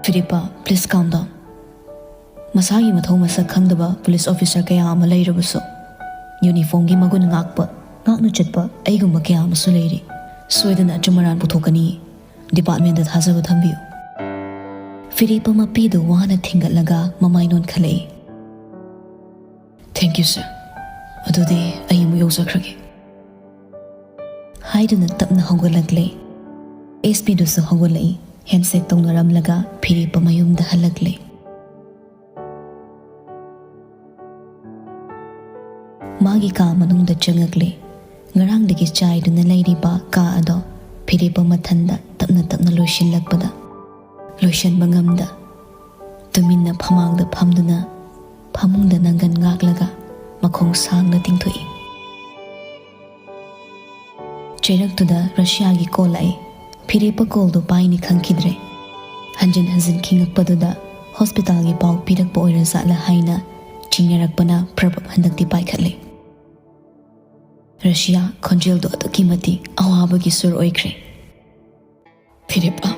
"ꯐꯤꯔꯦꯞꯄ, please calm down꯫ ꯃꯁꯥꯒꯤ ꯃꯊꯧ ꯃꯁꯛ ꯈꯪꯗꯕ ꯄꯨꯂꯤꯁ ꯑꯣꯐꯤꯁꯔ ꯀꯌꯥ ꯑꯃ ꯂꯩꯔꯕꯁꯨ, ꯌꯨꯅꯤꯐꯣꯔꯝꯒꯤ ꯃꯒꯨꯟ ꯉꯥꯛꯄ, ꯉꯥꯛꯅ ꯆꯠꯄ ꯑꯩꯒꯨꯝꯕ ꯀꯌꯥ ꯑꯃꯁꯨ ꯂꯩꯔꯤ꯫ ꯁꯣꯏꯗꯅ ꯑꯆꯨꯝ ꯑꯔꯥꯟ ꯄꯨꯊꯣꯛꯀꯅꯤ꯫ ꯗꯤꯄꯥꯔꯠꯃꯦꯟꯗ ꯊꯥꯖꯕ ꯊꯝꯕꯤꯌꯨ꯫" ꯐꯤꯔꯦꯞꯄ ꯃꯄꯤꯗꯨ ꯋꯥꯅ ꯊꯤꯡꯒꯠꯂꯒ ꯃꯃꯥꯏ ꯅꯣꯟꯈꯠꯂꯛꯏ꯫ "Thank you, sir꯫ ꯑꯗꯨꯗꯤ ꯑꯩ ꯑꯃꯨꯛ ꯌꯧꯖꯈ꯭ꯔꯒꯦ꯫" ꯍꯥꯏꯗꯨꯅ ꯇꯞꯅ ꯍꯧꯒꯠꯂꯛꯂꯦ꯫ ꯑꯦꯁ ꯄꯤꯗꯨꯁꯨ ꯍꯧꯒꯠꯂꯛꯏ꯫ ꯍꯦꯟꯁꯦꯛ ꯇꯧꯅꯔꯝꯂꯒ ꯐꯤꯔꯦꯞꯄ ꯃꯌꯨꯝꯗ ꯍꯜꯂꯛꯂꯦ꯫ ꯃꯥꯒꯤ ꯀꯥ ꯃꯅꯨꯡꯗ ꯆꯪꯉꯛꯂꯦ꯫ ꯉꯔꯥꯡꯗꯒꯤ ꯆꯥꯏꯗꯨꯅ ꯂꯩꯔꯤꯕ ꯀꯥ ꯑꯗꯣ ꯐꯤꯔꯦꯞꯄ ꯃꯊꯟꯗ ꯇꯞꯅ ꯇꯞꯅ ꯂꯣꯏꯁꯤꯜꯂꯛꯄꯗ, ꯂꯣꯏꯁꯤꯟꯕ ꯉꯝꯗ, ꯇꯨꯃꯤꯟꯅ ꯐꯃꯥꯡꯗ ꯐꯝꯗꯨꯅ ꯐꯃꯨꯡꯗ ꯅꯪꯒꯟ ꯉꯥꯛꯂꯒ ꯃꯈꯣꯡ ꯁꯥꯡꯅ ꯇꯤꯡꯊꯣꯛꯏ꯫ ꯆꯩꯔꯛꯇꯨꯗ ꯔꯁꯤꯌꯥꯒꯤ ꯀꯣꯜ ꯂꯥꯛꯏ꯫ ꯐꯤꯔꯦꯞꯄ ꯀꯣꯜꯗꯨ ꯄꯥꯏꯅꯤ ꯈꯪꯈꯤꯗ꯭ꯔꯦ꯫ ꯍꯟꯖꯤꯟ ꯍꯟꯖꯤꯟ ꯈꯤꯡꯉꯛꯄꯗꯨꯗ ꯍꯣꯁꯄꯤꯇꯥꯜꯒꯤ ꯄꯥꯎ ꯄꯤꯔꯛꯄ ꯑꯣꯏꯔꯖꯥꯠꯂ ꯍꯥꯏꯅ ꯆꯤꯡꯅꯔꯛꯄꯅ ꯄ꯭ꯔꯕꯞ ꯍꯟꯗꯛꯇꯤ ꯄꯥꯏꯈꯠꯂꯦ꯫ ꯔꯁꯤꯌꯥ ꯈꯣꯟꯖꯦꯜꯗꯨ ꯑꯗꯨꯛꯀꯤ ꯃꯇꯤꯛ ꯑꯋꯥꯕꯒꯤ ꯁꯨꯔ ꯑꯣꯏꯈ꯭ꯔꯦ꯫ "ꯐꯤꯔꯦꯞꯄ,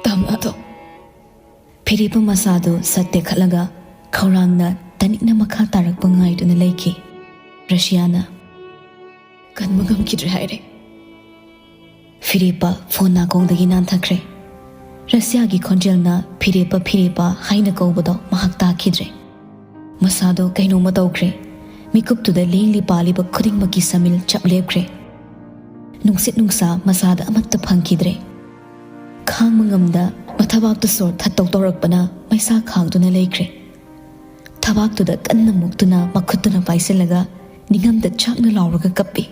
ꯇꯥꯝꯅꯥꯗꯣ!" ꯐꯤꯔꯦꯞꯄ ꯃꯁꯥꯗꯨ ꯁꯠ ꯇꯦꯛꯈꯠꯂꯒ ꯈꯧꯔꯥꯡꯅ ꯇꯅꯤꯛꯅ ꯃꯈꯥ ꯇꯥꯔꯛꯄ ꯉꯥꯏꯗꯨꯅ ꯂꯩꯈꯤ꯫ ꯔꯁꯤꯌꯥꯅ, "ꯀꯟꯕ ꯉꯝꯈꯤꯗ꯭ꯔꯦ ꯍꯥꯏꯔꯦ꯫" ꯐꯤꯔꯦꯞꯄ ꯐꯣꯟ ꯅꯥꯀꯣꯡꯗꯒꯤ ꯅꯥꯟꯊꯈ꯭ꯔꯦ꯫ ꯔꯁꯤꯌꯥꯒꯤ ꯈꯣꯟꯖꯦꯜꯅ "ꯐꯤꯔꯦꯞꯄ, ꯐꯤꯔꯦꯞꯄ" ꯍꯥꯏꯅ ꯀꯧꯕꯗꯣ ꯃꯍꯥꯛ ꯇꯥꯈꯤꯗ꯭ꯔꯦ꯫ ꯃꯁꯥꯗꯣ ꯀꯩꯅꯣꯝꯃ ꯇꯧꯈ꯭ꯔꯦ꯫ ꯃꯤꯀꯨꯞꯇꯨꯗ ꯂꯦꯡꯂꯤ ꯄꯥꯜꯂꯤꯕ ꯈꯨꯗꯤꯡꯃꯛꯀꯤ ꯁꯃꯤꯜ ꯆꯞ ꯂꯦꯞꯈ꯭ꯔꯦ꯫ ꯅꯨꯡꯁꯤꯠ ꯅꯨꯡꯁꯥ ꯃꯁꯥꯗ ꯑꯃꯠꯇ ꯐꯪꯈꯤꯗ꯭ꯔꯦ꯫ ꯈꯥꯡꯕ ꯉꯝꯗ ꯃꯊꯕꯥꯛꯇ ꯁꯣꯔ ꯊꯠꯇꯧ ꯇꯧꯔꯛꯄꯅ ꯃꯩꯁꯥ ꯈꯥꯡꯗꯨꯅ ꯂꯩꯈ꯭ꯔꯦ꯫ ꯊꯕꯥꯛꯇꯨꯗ ꯀꯟꯅ ꯃꯨꯛꯇꯨꯅ ꯃꯈꯨꯠꯇꯨꯅ ꯄꯥꯏꯁꯤꯜꯂꯒ ꯅꯤꯡꯉꯝꯗ ꯆꯥꯛꯅ ꯂꯥꯎꯔꯒ ꯀꯞꯄꯤ꯫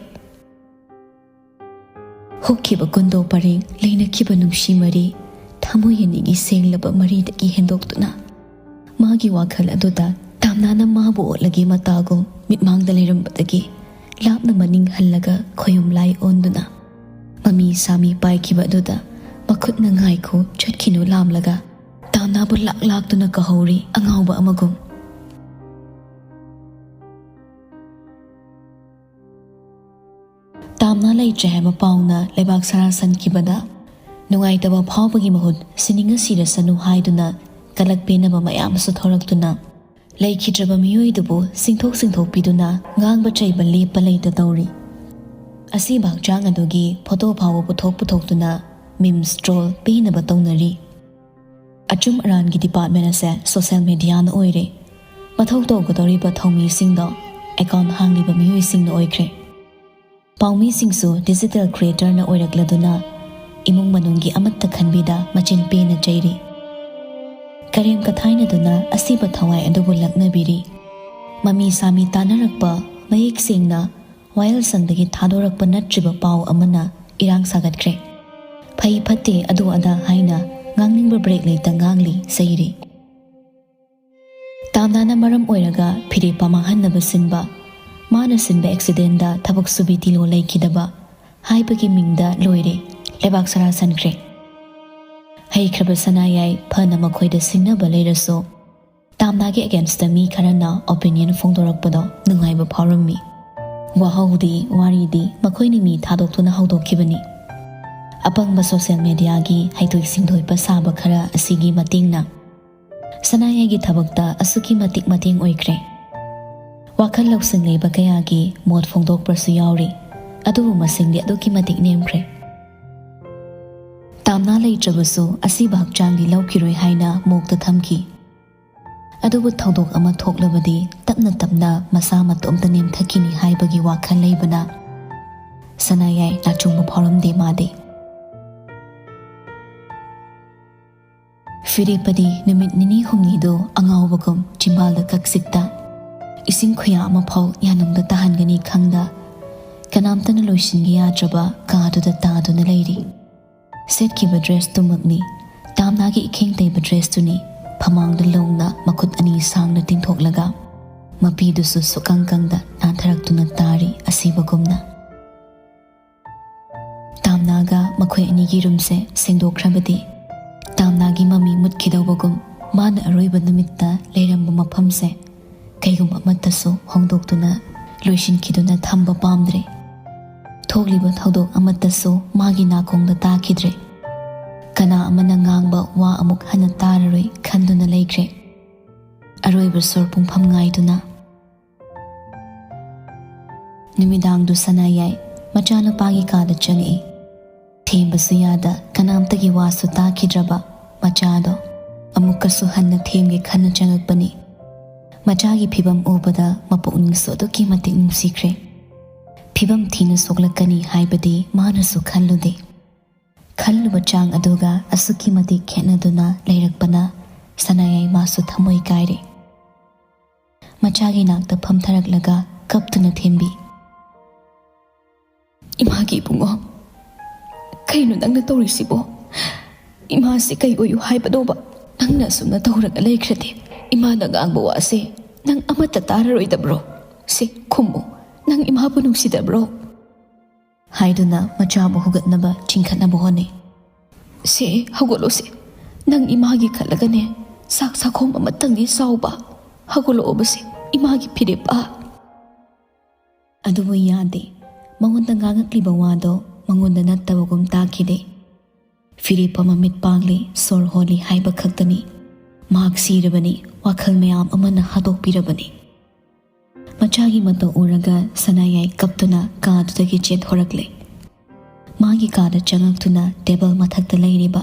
ꯍꯧꯈꯤꯕ ꯀꯨꯟꯗꯣ ꯄꯔꯦꯡ, ꯂꯩꯅꯈꯤꯕ ꯅꯨꯡꯁꯤ ꯃꯔꯤ, ꯊꯃꯣꯏ ꯑꯅꯤꯒꯤ ꯁꯦꯡꯂꯕ ꯃꯔꯤꯗꯒꯤ ꯍꯦꯟꯗꯣꯛꯇꯨꯅ ꯃꯥꯒꯤ ꯋꯥꯈꯜ ꯑꯗꯨꯗ ꯇꯥꯝꯅꯥꯅ ꯃꯥꯕꯨ ꯑꯣꯠꯂꯒꯦ ꯃꯇꯥꯒꯨꯝ ꯃꯤꯠꯃꯥꯡꯗ ꯂꯩꯔꯝꯕꯗꯒꯤ ꯂꯥꯞꯅ ꯃꯅꯤꯡ ꯍꯜꯂꯒ ꯈꯣꯌꯨꯝ ꯂꯥꯏ ꯑꯣꯟꯗꯨꯅ ꯃꯃꯤ ꯁꯥꯃꯤ ꯄꯥꯏꯈꯤꯕ ꯑꯗꯨꯗ ꯃꯈꯨꯠꯅ "ꯉꯥꯏꯈꯣ, ꯆꯠꯈꯤꯅꯨ" ꯂꯥꯝꯂꯒ ꯇꯥꯝꯅꯥꯕꯨ ꯂꯥꯛ ꯂꯥꯛꯇꯨꯅ ꯀꯧꯍꯧꯔꯤ ꯑꯉꯥꯎꯕ ꯑꯃꯒꯨꯝ꯫ ꯇꯥꯝꯅꯥ ꯂꯩꯇ꯭ꯔꯦ ꯍꯥꯏꯕ ꯄꯥꯎꯅ ꯂꯩꯕꯥꯛ ꯁꯥꯔꯥ ꯁꯟꯈꯤꯕꯗ ꯅꯨꯡꯉꯥꯏꯇꯕ ꯐꯥꯎꯕꯒꯤ ꯃꯍꯨꯠ "ꯁꯤꯅꯤꯡꯉ ꯁꯤꯔꯁꯅꯨ" ꯍꯥꯏꯗꯨꯅ ꯀꯂꯛ ꯄꯦꯟꯅꯕ ꯃꯌꯥꯝ ꯑꯃꯁꯨ ꯊꯣꯔꯛꯇꯨꯅ ꯂꯩꯈꯤꯗ꯭ꯔꯕ ꯃꯤꯑꯣꯏꯗꯨꯕꯨ ꯆꯤꯡꯊꯣꯛ ꯆꯤꯡꯊꯣꯛꯄꯤꯗꯨꯅ ꯉꯥꯡꯕ ꯆꯩꯕ ꯂꯦꯞꯄ ꯂꯩꯇ ꯇꯧꯔꯤ꯫ ꯑꯁꯤꯕ ꯍꯛꯆꯥꯡ ꯑꯗꯨꯒꯤ ꯐꯣꯇꯣ ꯐꯥꯎꯕ ꯄꯨꯊꯣꯛ ꯄꯨꯊꯣꯛꯇꯨꯅ memes troll ꯄꯦꯟꯅꯕ ꯇꯧꯅꯔꯤ꯫ ꯑꯆꯨꯝ ꯑꯔꯥꯟꯒꯤ ꯗꯤꯄꯥꯔꯠꯃꯦꯟ ꯑꯁꯦ ꯁꯣꯁꯦꯜ ꯃꯦꯗꯤꯌꯥꯅ ꯑꯣꯏꯔꯦ꯫ ꯃꯊꯧ ꯇꯧꯒꯗꯧꯔꯤꯕ ꯊꯧꯃꯤꯁꯤꯡꯗꯣ ꯑꯦꯀꯥꯎꯟ ꯍꯥꯡꯂꯤꯕ ꯃꯤꯑꯣꯏꯁꯤꯡꯅ ꯑꯣꯏꯈ꯭ꯔꯦ꯫ ꯄꯥꯎꯃꯤꯁꯤꯡꯁꯨ ꯗꯤꯖꯤꯇꯦꯜ ꯀ꯭ꯔꯤꯌꯦꯇꯔꯅ ꯑꯣꯏꯔꯛꯂꯗꯨꯅ ꯏꯃꯨꯡ ꯃꯅꯨꯡꯒꯤ ꯑꯃꯠꯇ ꯈꯟꯕꯤꯗ ꯃꯆꯤꯟ ꯄꯦꯟꯅ ꯆꯩꯔꯤ꯫ ꯀꯔꯦꯝ ꯀꯊꯥꯏꯅꯗꯨꯅ ꯑꯁꯤꯕ ꯊꯋꯥꯏ ꯑꯗꯨꯕꯨ ꯂꯛꯅꯕꯤꯔꯤ꯫ ꯃꯃꯤ ꯁꯥꯃꯤ ꯇꯥꯟꯅꯔꯛꯄ ꯃꯌꯦꯛ ꯁꯦꯡꯅ ꯋꯥꯌꯦꯜꯁꯪꯗꯒꯤ ꯊꯥꯗꯣꯔꯛꯄ ꯅꯠꯇ꯭ꯔꯤꯕ ꯄꯥꯎ ꯑꯃꯅ ꯏꯔꯥꯡ ꯁꯥꯒꯠꯈ꯭ꯔꯦ꯫ ꯐꯩ ꯐꯠꯇꯦ ꯑꯗꯨ ꯑꯗꯥ ꯍꯥꯏꯅ ꯉꯥꯡꯅꯤꯡꯕ ꯕ꯭ꯔꯦꯛ ꯂꯩꯇ ꯉꯥꯡꯂꯤ ꯆꯩꯔꯤ꯫ ꯇꯥꯝꯅꯥꯅ ꯃꯔꯝ ꯑꯣꯏꯔꯒ ꯐꯤꯔꯦꯞꯄ ꯃꯥꯡꯍꯟꯅꯕ ꯁꯤꯟꯕ, ꯃꯥꯅ ꯁꯤꯟꯕ ꯑꯦꯛꯁꯤꯗꯦꯟꯗ ꯊꯕꯛ ꯁꯨꯕꯤ ꯇꯤꯂꯣ ꯂꯩꯈꯤꯗꯕ, ꯍꯥꯏꯕꯒꯤ ꯃꯤꯡꯗ ꯂꯣꯏꯔꯦ, ꯂꯩꯕꯥꯛ ꯁꯔꯥ ꯁꯟꯈ꯭ꯔꯦ꯫ ꯍꯩꯈ꯭ꯔꯕ ꯁꯅꯥꯌꯥꯏ ꯐꯅ ꯃꯈꯣꯏꯗ ꯁꯤꯡꯅꯕ ꯂꯩꯔꯁꯨ, ꯇꯥꯝꯅꯥꯒꯤ against ꯇ ꯃꯤ ꯈꯔꯅ opinion ꯐꯣꯡꯗꯣꯔꯛꯄꯗꯣ ꯅꯨꯡꯉꯥꯏꯕ ꯐꯥꯎꯔꯝꯃꯤ꯫ ꯋꯥꯍꯧꯗꯤ, ꯋꯥꯔꯤꯗꯤ ꯃꯈꯣꯏꯅ ꯃꯤ ꯊꯥꯗꯣꯛꯇꯨꯅ ꯍꯧꯗꯣꯛꯈꯤꯕꯅꯤ꯫ ꯑꯄꯪꯕ social media ꯒꯤ ꯍꯩꯊꯣꯏ ꯁꯤꯡꯊꯣꯏꯕ ꯁꯥꯕ ꯈꯔ ꯑꯁꯤꯒꯤ ꯃꯇꯦꯡꯅ ꯁꯅꯥꯌꯥꯏꯒꯤ ꯊꯕꯛꯇ ꯑꯁꯨꯛꯀꯤ ꯃꯇꯤꯛ ꯃꯇꯦꯡ ꯑꯣꯏꯈ꯭ꯔꯦ꯫ ꯋꯥꯈꯜ ꯂꯧꯁꯤꯡ ꯂꯩꯕ ꯀꯌꯥꯒꯤ ꯃꯣꯠ ꯐꯣꯡꯗꯣꯛꯄꯁꯨ ꯌꯥꯎꯔꯤ, ꯑꯗꯨꯕꯨ ꯃꯁꯤꯡꯗꯤ ꯑꯗꯨꯛꯀꯤ ꯃꯇꯤꯛ ꯅꯦꯝꯈ꯭ꯔꯦ꯫ ꯇꯥꯝꯅꯥ ꯂꯩꯇ꯭ꯔꯕꯁꯨ ꯑꯁꯤꯕ ꯍꯛꯆꯥꯡꯗꯤ ꯂꯧꯈꯤꯔꯣꯏ ꯍꯥꯏꯅ ꯃꯣꯛꯇ ꯊꯝꯈꯤ꯫ ꯑꯗꯨꯕꯨ ꯊꯧꯗꯣꯛ ꯑꯃ ꯊꯣꯛꯂꯕꯗꯤ ꯇꯞꯅ ꯇꯞꯅ ꯃꯁꯥ ꯃꯇꯣꯝꯇ ꯅꯦꯝꯊꯈꯤꯅꯤ ꯍꯥꯏꯕꯒꯤ ꯋꯥꯈꯜ ꯂꯩꯕꯅ ꯁꯅꯥꯌꯥꯏ ꯂꯥꯆꯨꯡꯕ ꯐꯥꯎꯔꯝꯗꯦ ꯃꯥꯗꯤ꯫ ꯐꯤꯔꯦꯞꯄꯗꯤ ꯅꯨꯃꯤꯠ ꯅꯤꯅꯤ ꯍꯨꯝꯅꯤꯗꯨ ꯑꯉꯥꯎꯕꯒꯨꯝ ꯆꯤꯝꯕꯥꯜꯗ ꯀꯛꯆꯤꯛꯇ, ꯏꯁꯤꯡ ꯈꯨꯌꯥ ꯑꯃ ꯐꯥꯎ ꯌꯥꯅꯨꯡꯗ ꯇꯥꯍꯟꯒꯅꯤ ꯈꯪꯗ, ꯀꯅꯥꯝꯇꯅ ꯂꯣꯏꯁꯤꯟꯒꯦ ꯌꯥꯗ꯭ꯔꯕ ꯀꯥꯗꯨꯗ ꯇꯥꯗꯨꯅ ꯂꯩꯔꯤ꯫ ꯁꯦꯠꯈꯤꯕ dress ꯇꯨꯃꯛꯅꯤ, ꯇꯥꯝꯅꯥꯒꯤ ꯏꯈꯦꯡ ꯇꯩꯕ dress ꯇꯨꯅꯤ, ꯐꯃꯥꯡꯗ ꯂꯣꯡꯅ ꯃꯈꯨꯠ ꯑꯅꯤ ꯁꯥꯡꯅ ꯇꯤꯡꯊꯣꯛꯂꯒ ꯃꯄꯤꯗꯨꯁꯨ ꯁꯨꯛꯀꯪ ꯀꯪꯗ ꯅꯥꯟꯊꯔꯛꯇꯨꯅ ꯇꯥꯔꯤ ꯑꯁꯤꯕꯒꯨꯝꯅ꯫ ꯇꯥꯝꯅꯥꯒ ꯃꯈꯣꯏ ꯑꯅꯤꯒꯤ room ꯁꯦ ꯁꯦꯡꯗꯣꯛꯈ꯭ꯔꯕꯗꯤ, ꯇꯥꯝꯅꯥꯒꯤ ꯃꯃꯤ ꯃꯨꯠꯈꯤꯗꯧꯕꯒꯨꯝ ꯃꯥꯅ ꯑꯔꯣꯏꯕ ꯅꯨꯃꯤꯠꯇ ꯂꯩꯔꯝꯕ ꯃꯐꯝꯁꯦ ꯀꯩꯒꯨꯝꯕ ꯑꯃꯠꯇꯁꯨ ꯍꯣꯡꯗꯣꯛꯇꯨꯅ ꯂꯣꯏꯁꯤꯟꯈꯤꯗꯨꯅ ꯊꯝꯕ ꯄꯥꯝꯗ꯭ꯔꯦ꯫ ꯊꯣꯛꯂꯤꯕ ꯊꯧꯗꯣꯛ ꯑꯃꯠꯇꯁꯨ ꯃꯥꯒꯤ ꯅꯥꯀꯣꯡꯗ ꯇꯥꯈꯤꯗ꯭ꯔꯦ꯫ ꯀꯅꯥ ꯑꯃꯅ ꯉꯥꯡꯕ ꯋꯥ ꯑꯃꯨꯛ ꯍꯟꯅ ꯇꯥꯔꯔꯣꯏ ꯈꯟꯗꯨꯅ ꯂꯩꯈ꯭ꯔꯦ꯫ ꯑꯔꯣꯏꯕ ꯁꯣꯔ ꯄꯨꯡꯐꯝ ꯉꯥꯏꯗꯨꯅ꯫ ꯅꯨꯃꯤꯗꯥꯡꯗꯨ ꯁꯅꯥꯌꯥꯏ ꯃꯆꯥꯅꯨꯄꯥꯒꯤ ꯀꯥꯗ ꯆꯪꯉꯛꯏ꯫ ꯊꯦꯝꯕꯁꯨ ꯌꯥꯗ, ꯀꯅꯥꯝꯇꯒꯤ ꯋꯥꯁꯨ ꯇꯥꯈꯤꯗ꯭ꯔꯕ ꯃꯆꯥꯗꯣ ꯑꯃꯨꯛꯀꯁꯨ ꯍꯟꯅ ꯊꯦꯝꯒꯦ ꯈꯟꯅ ꯆꯪꯉꯛꯄꯅꯤ꯫ ꯃꯆꯥꯒꯤ ꯐꯤꯕꯝ ꯎꯕꯗ ꯃꯄꯨꯛꯅꯤꯡꯁꯨ ꯑꯗꯨꯛꯀꯤ ꯃꯇꯤꯛ ꯅꯨꯡꯁꯤꯈ꯭ꯔꯦ꯫ ꯐꯤꯕꯝ ꯊꯤꯅ ꯁꯣꯛꯂꯛꯀꯅꯤ ꯍꯥꯏꯕꯗꯤ ꯃꯥꯅꯁꯨ ꯈꯜꯂꯨꯗꯦ꯫ ꯈꯜꯂꯨꯕ ꯆꯥꯡ ꯑꯗꯨꯒ ꯑꯁꯨꯛꯀꯤ ꯃꯇꯤꯛ ꯈꯦꯠꯅꯗꯨꯅ ꯂꯩꯔꯛꯄꯅ ꯁꯅꯥꯌꯥꯏ ꯃꯥꯁꯨ ꯊꯃꯣꯏ ꯀꯥꯏꯔꯦ꯫ ꯃꯆꯥꯒꯤ ꯅꯥꯛꯇ ꯐꯝꯊꯔꯛꯂꯒ ꯀꯞꯇꯨꯅ ꯊꯦꯝꯕꯤ꯫ "ꯏꯃꯥꯒꯤ ꯏꯕꯨꯡꯉꯣ, ꯀꯩꯅꯣ ꯅꯪꯅ ꯇꯧꯔꯤꯁꯤꯕꯣ? ꯏꯃꯥꯁꯤ ꯀꯩ ꯑꯣꯏꯌꯨ ꯍꯥꯏꯕꯅꯣꯕ? ꯅꯪꯅ ꯑꯁꯨꯝꯅ ꯇꯧꯔꯒ ꯂꯩꯈ꯭ꯔꯗꯤ ꯏꯃꯥꯅ ꯉꯥꯡꯕ ꯋꯥꯁꯦ ꯅꯪ ꯑꯃꯠꯇ ꯇꯥꯔꯔꯣꯏꯗꯕ꯭ꯔꯣ? ꯁꯤ ꯈꯨꯝꯃꯨ, ꯅꯪ ꯏꯃꯥꯕꯨ ꯅꯨꯡꯁꯤꯗꯕ꯭ꯔꯣ?" ꯍꯥꯏꯗꯨꯅ ꯃꯆꯥꯕꯨ ꯍꯧꯒꯠꯅꯕ ꯆꯤꯡꯈꯠꯅꯕ ꯍꯣꯠꯅꯩ꯫ "ꯁꯦ, ꯍꯧꯒꯠꯂꯣꯁꯦ꯫ ꯅꯪ ꯏꯃꯥꯒꯤ ꯈꯜꯂꯒꯅꯦ, ꯆꯥꯛ ꯆꯥꯛꯈꯣꯝ ꯑꯃꯇꯪꯗꯤ ꯆꯥꯎꯕ꯫ ꯍꯧꯒꯠꯂꯛꯑꯣꯕꯁꯦ, ꯏꯃꯥꯒꯤ ꯐꯤꯔꯦꯞꯄ!" ꯑꯗꯨꯕꯨ ꯌꯥꯗꯦ꯫ ꯃꯉꯣꯟꯗ ꯉꯥꯡꯉꯛꯂꯤꯕ ꯋꯥꯗꯣ ꯃꯉꯣꯟꯗ ꯅꯠꯇꯕꯒꯨꯝ ꯇꯥꯈꯤꯗꯦ꯫ ꯐꯤꯔꯦꯞꯄ ꯃꯃꯤꯠ ꯄꯥꯡꯂꯤ, ꯁꯣꯔ ꯍꯣꯜꯂꯤ ꯍꯥꯏꯕ ꯈꯛꯇꯅꯤ꯫ ꯃꯍꯥꯛ ꯁꯤꯔꯕꯅꯤ, ꯋꯥꯈꯜ ꯃꯌꯥꯝ ꯑꯃꯅ ꯍꯥꯠꯇꯣꯛꯄꯤꯔꯕꯅꯤ꯫ ꯃꯆꯥꯒꯤ ꯃꯇꯧ ꯎꯔꯒ ꯁꯅꯥꯌꯥꯏ ꯀꯞꯇꯨꯅ ꯀꯥꯗꯨꯗꯒꯤ ꯆꯦꯟꯊꯣꯔꯛꯂꯦ꯫ ꯃꯥꯒꯤ ꯀꯥꯗ ꯆꯪꯉꯛꯇꯨꯅ ꯇꯦꯕꯜ ꯃꯊꯛꯇ ꯂꯩꯔꯤꯕ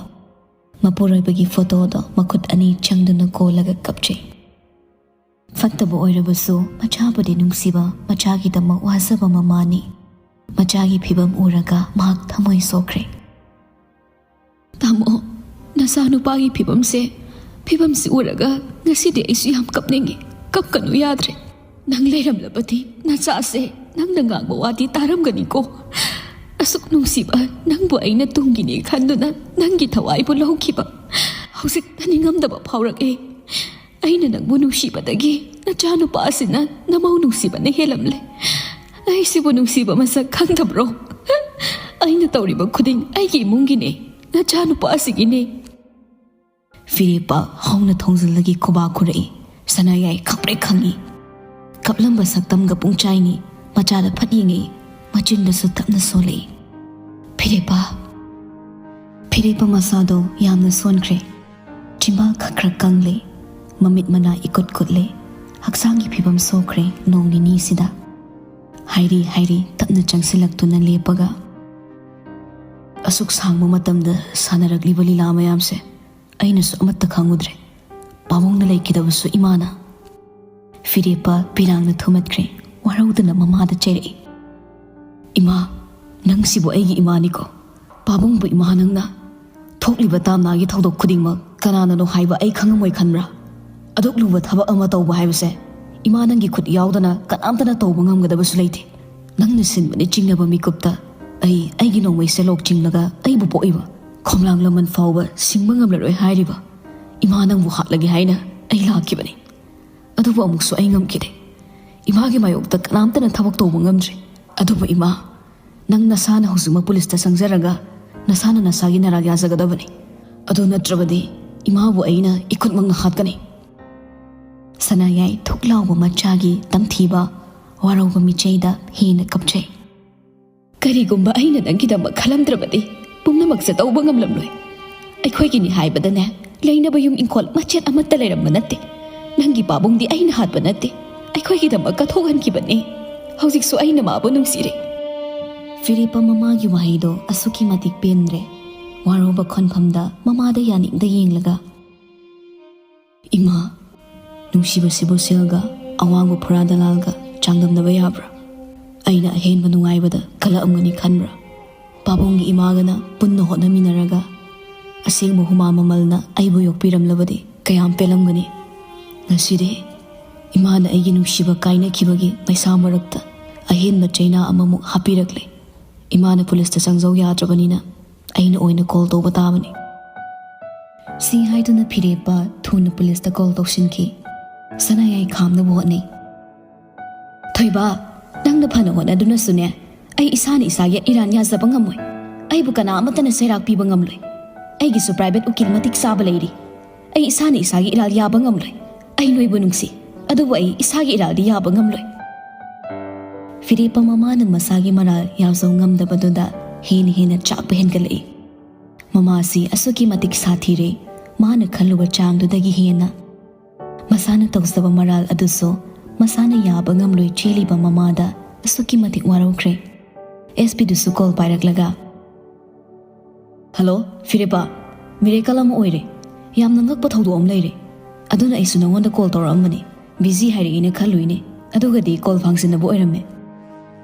ꯃꯄꯨꯔꯣꯏꯕꯒꯤ ꯐꯣꯇꯣꯗꯣ ꯃꯈꯨꯠ ꯑꯅꯤ ꯆꯪꯗꯨꯅ ꯀꯣꯜꯂꯒ ꯀꯞꯆꯩ꯫ ꯐꯠꯇꯕ ꯑꯣꯏꯔꯕꯁꯨ ꯃꯆꯥꯕꯨꯗꯤ ꯅꯨꯡꯁꯤꯕ, ꯃꯆꯥꯒꯤꯗꯃꯛ ꯋꯥꯖꯕ ꯃꯃꯥꯅꯤ꯫ ꯃꯆꯥꯒꯤ ꯐꯤꯕꯝ ꯎꯔꯒ ꯃꯍꯥꯛ ꯊꯃꯣꯏ ꯁꯣꯛꯈ꯭ꯔꯦ꯫ "ꯇꯥꯃꯣ, ꯅꯆꯥꯅꯨꯄꯥꯒꯤ ꯐꯤꯕꯝꯁꯦ, ꯐꯤꯕꯝꯁꯤ ꯎꯔꯒ ꯉꯁꯤꯗꯤ ꯑꯩꯁꯨ ꯌꯥꯝ ꯀꯞꯅꯤꯡꯉꯤ꯫ ꯀꯞꯀꯅꯨ, ꯌꯥꯗ꯭ꯔꯦ꯫ ꯅꯪ ꯂꯩꯔꯝꯂꯕꯗꯤ ꯅꯆꯥꯁꯦ ꯅꯪꯅ ꯉꯥꯡꯕ ꯋꯥꯗꯤ ꯇꯥꯔꯝꯒꯅꯤꯀꯣ꯫ ꯑꯁꯨꯛ ꯅꯨꯡꯁꯤꯕ ꯅꯪꯕꯨ ꯑꯩꯅ ꯇꯨꯡꯒꯤꯅꯤ ꯈꯟꯗꯨꯅ ꯅꯪꯒꯤ ꯊꯋꯥꯏꯕꯨ ꯂꯧꯈꯤꯕ꯫ ꯍꯧꯖꯤꯛꯇ ꯅꯤꯡꯉꯝꯗꯕ ꯐꯥꯎꯔꯛꯑꯦ꯫ ꯑꯩꯅ ꯅꯪꯕꯨ ꯅꯨꯡꯁꯤꯕꯗꯒꯤ ꯅꯆꯥꯅꯨꯄꯥ ꯑꯁꯤꯅ ꯅꯃꯧ ꯅꯨꯡꯁꯤꯕꯅ ꯍꯦꯜꯂꯝꯂꯦ꯫ ꯑꯩꯁꯤꯕꯨ ꯅꯨꯡꯁꯤꯕ ꯃꯁꯛ ꯈꯪꯗꯕ꯭ꯔꯣ? ꯑꯩꯅ ꯇꯧꯔꯤꯕ ꯈꯨꯗꯤꯡ ꯑꯩꯒꯤ ꯏꯃꯨꯡꯒꯤꯅꯦ, ꯅꯆꯥꯅꯨꯄꯥ ꯑꯁꯤꯒꯤꯅꯦ꯫" ꯐꯤꯔꯦꯞꯄ ꯍꯧꯅ ꯊꯣꯡꯖꯤꯜꯂꯒꯤ ꯈꯨꯕꯥꯛ ꯈꯨꯔꯛꯏ꯫ ꯁꯅꯥꯌꯥꯏ ꯈꯪꯄ꯭ꯔꯦꯛ ꯈꯪꯉꯤ꯫ ꯀꯞꯂꯝꯕ ꯁꯛꯇꯝꯒ ꯄꯨꯡꯆꯥꯏꯅꯤ꯫ ꯃꯆꯥꯗ ꯐꯠ ꯌꯦꯡꯉꯛꯏ꯫ ꯃꯆꯤꯟꯗꯁꯨ ꯇꯞꯅ ꯁꯣꯜꯂꯛꯏ꯫ "ꯐꯤꯔꯦꯞꯄ!" ꯐꯤꯔꯦꯞꯄ ꯃꯁꯥꯗꯣ ꯌꯥꯝꯅ ꯁꯣꯟꯈ꯭ꯔꯦ꯫ ꯆꯤꯝꯕꯥꯜ ꯈꯛ ꯈꯔ ꯀꯪꯂꯦ꯫ ꯃꯃꯤꯠ ꯃꯅꯥ ꯏꯀꯨꯠ ꯀꯨꯠꯂꯦ꯫ ꯍꯛꯆꯥꯡꯒꯤ ꯐꯤꯕꯝ ꯁꯣꯛꯈ꯭ꯔꯦ ꯅꯣꯡ ꯅꯤꯅꯤꯁꯤꯗ꯫ ꯍꯥꯏꯔꯤ ꯍꯥꯏꯔꯤ ꯇꯞꯅ ꯆꯪꯁꯤꯜꯂꯛꯇꯨꯅ ꯂꯦꯞꯄꯒ, "ꯑꯁꯨꯛ ꯁꯥꯡꯕ ꯃꯇꯝꯗ ꯁꯥꯟꯅꯔꯛꯂꯤꯕ ꯂꯤꯂꯥ ꯃꯌꯥꯝꯁꯦ ꯑꯩꯅꯁꯨ ꯑꯃꯠꯇ ꯈꯪꯉꯨꯗ꯭ꯔꯦ꯫ ꯄꯥꯕꯨꯡꯅ ꯂꯩꯈꯤꯗꯕꯁꯨ ꯏꯃꯥꯅ꯫" ꯐꯤꯔꯦꯞꯄ ꯄꯤꯔꯥꯡꯅ ꯊꯨꯝꯃꯠꯈ꯭ꯔꯦ꯫ ꯋꯥꯔꯧꯗꯅ ꯃꯃꯥꯗ ꯆꯩꯔꯛꯏ꯫ "ꯏꯃꯥ, ꯅꯪꯁꯤꯕꯨ ꯑꯩꯒꯤ ꯏꯃꯥꯅꯤꯀꯣ꯫ ꯄꯥꯕꯨꯡꯕꯨ ꯏꯃꯥ ꯅꯪꯅ꯫ ꯊꯣꯛꯂꯤꯕ ꯇꯥꯝꯅꯥꯒꯤ ꯊꯧꯗꯣꯛ ꯈꯨꯗꯤꯡꯃꯛ ꯀꯅꯥꯅꯅꯣ ꯍꯥꯏꯕ ꯑꯩ ꯈꯪꯉꯝꯃꯣꯏ ꯈꯟꯕ꯭ꯔꯥ? ꯑꯗꯨꯛ ꯂꯨꯕ ꯊꯕꯛ ꯑꯃ ꯇꯧꯕ ꯍꯥꯏꯕꯁꯦ ꯏꯃꯥ ꯅꯪꯒꯤ ꯈꯨꯠ ꯌꯥꯎꯗꯅ ꯀꯅꯥꯝꯇꯅ ꯇꯧꯕ ꯉꯝꯒꯗꯕꯁꯨ ꯂꯩꯇꯦ꯫ ꯅꯪꯅ ꯁꯤꯟꯕꯅꯤ ꯆꯤꯡꯅꯕ ꯃꯤꯀꯨꯞꯇ ꯑꯩ ꯑꯩꯒꯤ ꯅꯣꯡꯃꯩꯁꯦ ꯂꯣꯛ ꯆꯤꯡꯂꯒ ꯑꯩꯕꯨ ꯄꯣꯛꯏꯕ ꯈꯣꯝꯂꯥꯡ ꯂꯃꯟ ꯐꯥꯎꯕ ꯁꯤꯡꯕ ꯉꯝꯂꯔꯣꯏ ꯍꯥꯏꯔꯤꯕ ꯏꯃꯥ ꯅꯪꯕꯨ ꯍꯥꯠꯂꯒꯦ ꯍꯥꯏꯅ ꯑꯩ ꯂꯥꯛꯈꯤꯕꯅꯤ꯫ ꯑꯗꯨꯕꯨ ꯑꯃꯨꯛꯁꯨ ꯑꯩ ꯉꯝꯈꯤꯗꯦ꯫ ꯏꯃꯥꯒꯤ ꯃꯥꯌꯣꯛꯇ ꯀꯅꯥꯝꯇꯅ ꯊꯕꯛ ꯇꯧꯕ ꯉꯝꯗ꯭ꯔꯤ꯫ ꯑꯗꯨꯕꯨ ꯏꯃꯥ, "ꯅꯪ ꯅꯁꯥꯅ ꯍꯧꯖꯤꯛꯃꯛ ꯄꯨꯂꯤꯁꯇ ꯆꯪꯖꯔꯒ ꯅꯁꯥꯅ ꯅꯁꯥꯒꯤ ꯅꯔꯥꯜ ꯌꯥꯖꯒꯗꯕꯅꯤ꯫ ꯑꯗꯨ ꯅꯠꯇ꯭ꯔꯕꯗꯤ ꯏꯃꯥꯕꯨ ꯑꯩꯅ ꯏꯈꯨꯠꯃꯛꯅ ꯍꯥꯠꯀꯅꯤ꯫" ꯁꯅꯥꯌꯥꯏ ꯊꯨꯛ ꯂꯥꯎꯕ ꯃꯆꯥꯒꯤ ꯇꯝꯊꯤꯕ ꯋꯥꯔꯧꯕ ꯃꯤꯆꯩꯗ ꯍꯦꯟꯅ ꯀꯞꯆꯩ꯫ "ꯀꯔꯤꯒꯨꯝꯕ ꯑꯩꯅ ꯅꯪꯒꯤꯗꯃꯛ ꯈꯜꯂꯝꯗ꯭ꯔꯕꯗꯤ ꯄꯨꯝꯅꯃꯛꯁꯦ ꯇꯧꯕ ꯉꯝꯂꯝꯂꯣꯏ꯫ ꯑꯩꯈꯣꯏꯒꯤꯅꯤ ꯍꯥꯏꯕꯗꯅꯦ, ꯂꯩꯅꯕ ꯌꯨꯝ ꯏꯪꯈꯣꯜ ꯃꯆꯦꯠ ꯑꯃꯠꯇ ꯂꯩꯔꯝꯕ ꯅꯠꯇꯦ꯫ ꯅꯪꯒꯤ ꯄꯥꯕꯨꯡꯗꯤ ꯑꯩꯅ ꯍꯥꯠꯄ ꯅꯠꯇꯦ, ꯑꯩꯈꯣꯏꯒꯤꯗꯃꯛ ꯀꯠꯊꯣꯛꯍꯟꯈꯤꯕꯅꯤ꯫ ꯍꯧꯖꯤꯛꯁꯨ ꯑꯩꯅ ꯃꯥꯕꯨ ꯅꯨꯡꯁꯤꯔꯤ꯫" ꯐꯤꯔꯦꯞꯄ ꯃꯃꯥꯒꯤ ꯋꯥꯍꯩꯗꯣ ꯑꯁꯨꯛꯀꯤ ꯃꯇꯤꯛ ꯄꯦꯟꯗ꯭ꯔꯦ꯫ ꯋꯥꯔꯧꯕ ꯈꯣꯟꯐꯝꯗ ꯃꯃꯥꯗ ꯌꯥꯅꯤꯡꯗ ꯌꯦꯡꯂꯒ, "ꯏꯃꯥ, ꯅꯨꯡꯁꯤꯕꯁꯤꯕꯨ ꯁꯦꯜꯒ ꯑꯋꯥꯡꯕ ꯐꯨꯔꯥ ꯗꯂꯥꯜꯒ ꯆꯥꯡꯗꯝꯅꯕ ꯌꯥꯕ꯭ꯔꯥ? ꯑꯩꯅ ꯑꯍꯦꯟꯕ ꯅꯨꯡꯉꯥꯏꯕꯗ ꯀꯜꯂꯛꯑꯝꯒꯅꯤ ꯈꯟꯕ꯭ꯔꯥ? ꯄꯥꯕꯨꯡꯒꯤ ꯏꯃꯥꯒꯅ ꯄꯨꯟꯅ ꯍꯣꯠꯅꯃꯤꯟꯅꯔꯒ ꯑꯁꯦꯡꯕ ꯍꯨꯃꯥ ꯃꯃꯜꯅ ꯑꯩꯕꯨ ꯌꯣꯛꯄꯤꯔꯝꯂꯕꯗꯤ ꯀꯌꯥꯝ ꯄꯦꯜꯂꯝꯒꯅꯤ꯫ ꯉꯁꯤꯗꯤ ꯏꯃꯥꯅ ꯑꯩꯒꯤ ꯅꯨꯡꯁꯤꯕ ꯀꯥꯏꯅꯈꯤꯕꯒꯤ ꯃꯩꯁꯥ ꯃꯔꯛꯇ ꯑꯍꯦꯟꯕ ꯆꯩꯅꯥ ꯑꯃꯃꯨꯛ ꯍꯥꯞꯄꯤꯔꯛꯂꯦ꯫ ꯏꯃꯥꯅ ꯄꯨꯂꯤꯁꯇ ꯆꯪꯖꯧ ꯌꯥꯗ꯭ꯔꯕꯅꯤꯅ ꯑꯩꯅ ꯑꯣꯏꯅ ꯀꯣꯜ ꯇꯧꯕ ꯇꯥꯕꯅꯤ꯫" ꯁꯤ ꯍꯥꯏꯗꯨꯅ ꯐꯤꯔꯦꯞꯄ ꯊꯨꯅ ꯄꯨꯂꯤꯁꯇ ꯀꯣꯜ ꯇꯧꯁꯤꯟꯈꯤ꯫ ꯁꯅꯥꯌꯥꯏ ꯈꯥꯝꯅꯕ ꯍꯣꯠꯅꯩ꯫ "ꯊꯣꯏꯕ, ꯅꯪꯅ ꯐꯅ ꯍꯣꯠꯅꯗꯨꯅꯁꯨꯅꯦ, ꯑꯩ ꯏꯁꯥꯅ ꯏꯁꯥꯒꯤ ꯏꯔꯥꯟ ꯌꯥꯖꯕ ꯉꯝꯃꯣꯏ꯫ ꯑꯩꯕꯨ ꯀꯅꯥ ꯑꯃꯠꯇꯅ ꯆꯩꯔꯥꯛ ꯄꯤꯕ ꯉꯝꯂꯣꯏ꯫ ꯑꯩꯒꯤꯁꯨ ꯄ꯭ꯔꯥꯏꯚꯦꯠ ꯎꯀꯤꯜ ꯃꯇꯤꯛ ꯆꯥꯕ ꯂꯩꯔꯤ꯫ ꯑꯩ ꯏꯁꯥꯅ ꯏꯁꯥꯒꯤ ꯏꯔꯥꯜ ꯌꯥꯕ ꯉꯝꯂꯣꯏ꯫ ꯑꯩ ꯅꯣꯏꯕꯨ ꯅꯨꯡꯁꯤ, ꯑꯗꯨꯕꯨ ꯑꯩ ꯏꯁꯥꯒꯤ ꯏꯔꯥꯜꯗꯤ ꯌꯥꯕ ꯉꯝꯂꯣꯏ꯫" ꯐꯤꯔꯦꯞꯄ ꯃꯃꯥꯅ ꯃꯁꯥꯒꯤ ꯃꯔꯥꯜ ꯌꯥꯖꯧ ꯉꯝꯗꯕꯗꯨꯗ ꯍꯦꯟꯅ ꯍꯦꯟꯅ ꯆꯥꯛꯄ ꯍꯦꯟꯒꯠꯂꯛꯏ꯫ ꯃꯃꯥꯁꯤ ꯑꯁꯨꯛꯀꯤ ꯃꯇꯤꯛ ꯁꯥꯊꯤꯔꯦ, ꯃꯥꯅ ꯈꯜꯂꯨꯕ ꯆꯥꯡꯗꯨꯗꯒꯤ ꯍꯦꯟꯅ꯫ ꯃꯁꯥꯅ ꯇꯧꯖꯕ ꯃꯔꯥꯜ ꯑꯗꯨꯁꯨ ꯃꯁꯥꯅ ꯌꯥꯕ ꯉꯝꯂꯣꯏ ꯆꯦꯜꯂꯤꯕ ꯃꯃꯥꯗ ꯑꯁꯨꯛꯀꯤ ꯃꯇꯤꯛ ꯋꯥꯔꯧꯈ꯭ꯔꯦ꯫ ꯑꯦꯁ ꯄꯤꯗꯨꯁꯨ ꯀꯣꯜ ꯄꯥꯏꯔꯛꯂꯒ, "ꯍꯜꯂꯣ, ꯐꯤꯔꯦꯞꯄ, ꯃꯤꯔꯦꯀꯜ ꯑꯃ ꯑꯣꯏꯔꯦ꯫ ꯌꯥꯝꯅ ꯉꯛꯄ ꯊꯧꯗꯣꯛ ꯑꯃ ꯂꯩꯔꯦ꯫ ꯑꯗꯨꯅ ꯑꯩꯁꯨ ꯅꯉꯣꯟꯗ ꯀꯣꯜ ꯇꯧꯔꯛꯑꯝꯕꯅꯤ꯫ ꯕꯤꯖꯤ ꯍꯥꯏꯔꯛꯏꯅ ꯈꯜꯂꯨꯏꯅꯦ, ꯑꯗꯨꯒꯗꯤ ꯀꯣꯜ ꯐꯥꯡꯖꯤꯟꯅꯕ ꯑꯣꯏꯔꯝꯃꯦ꯫"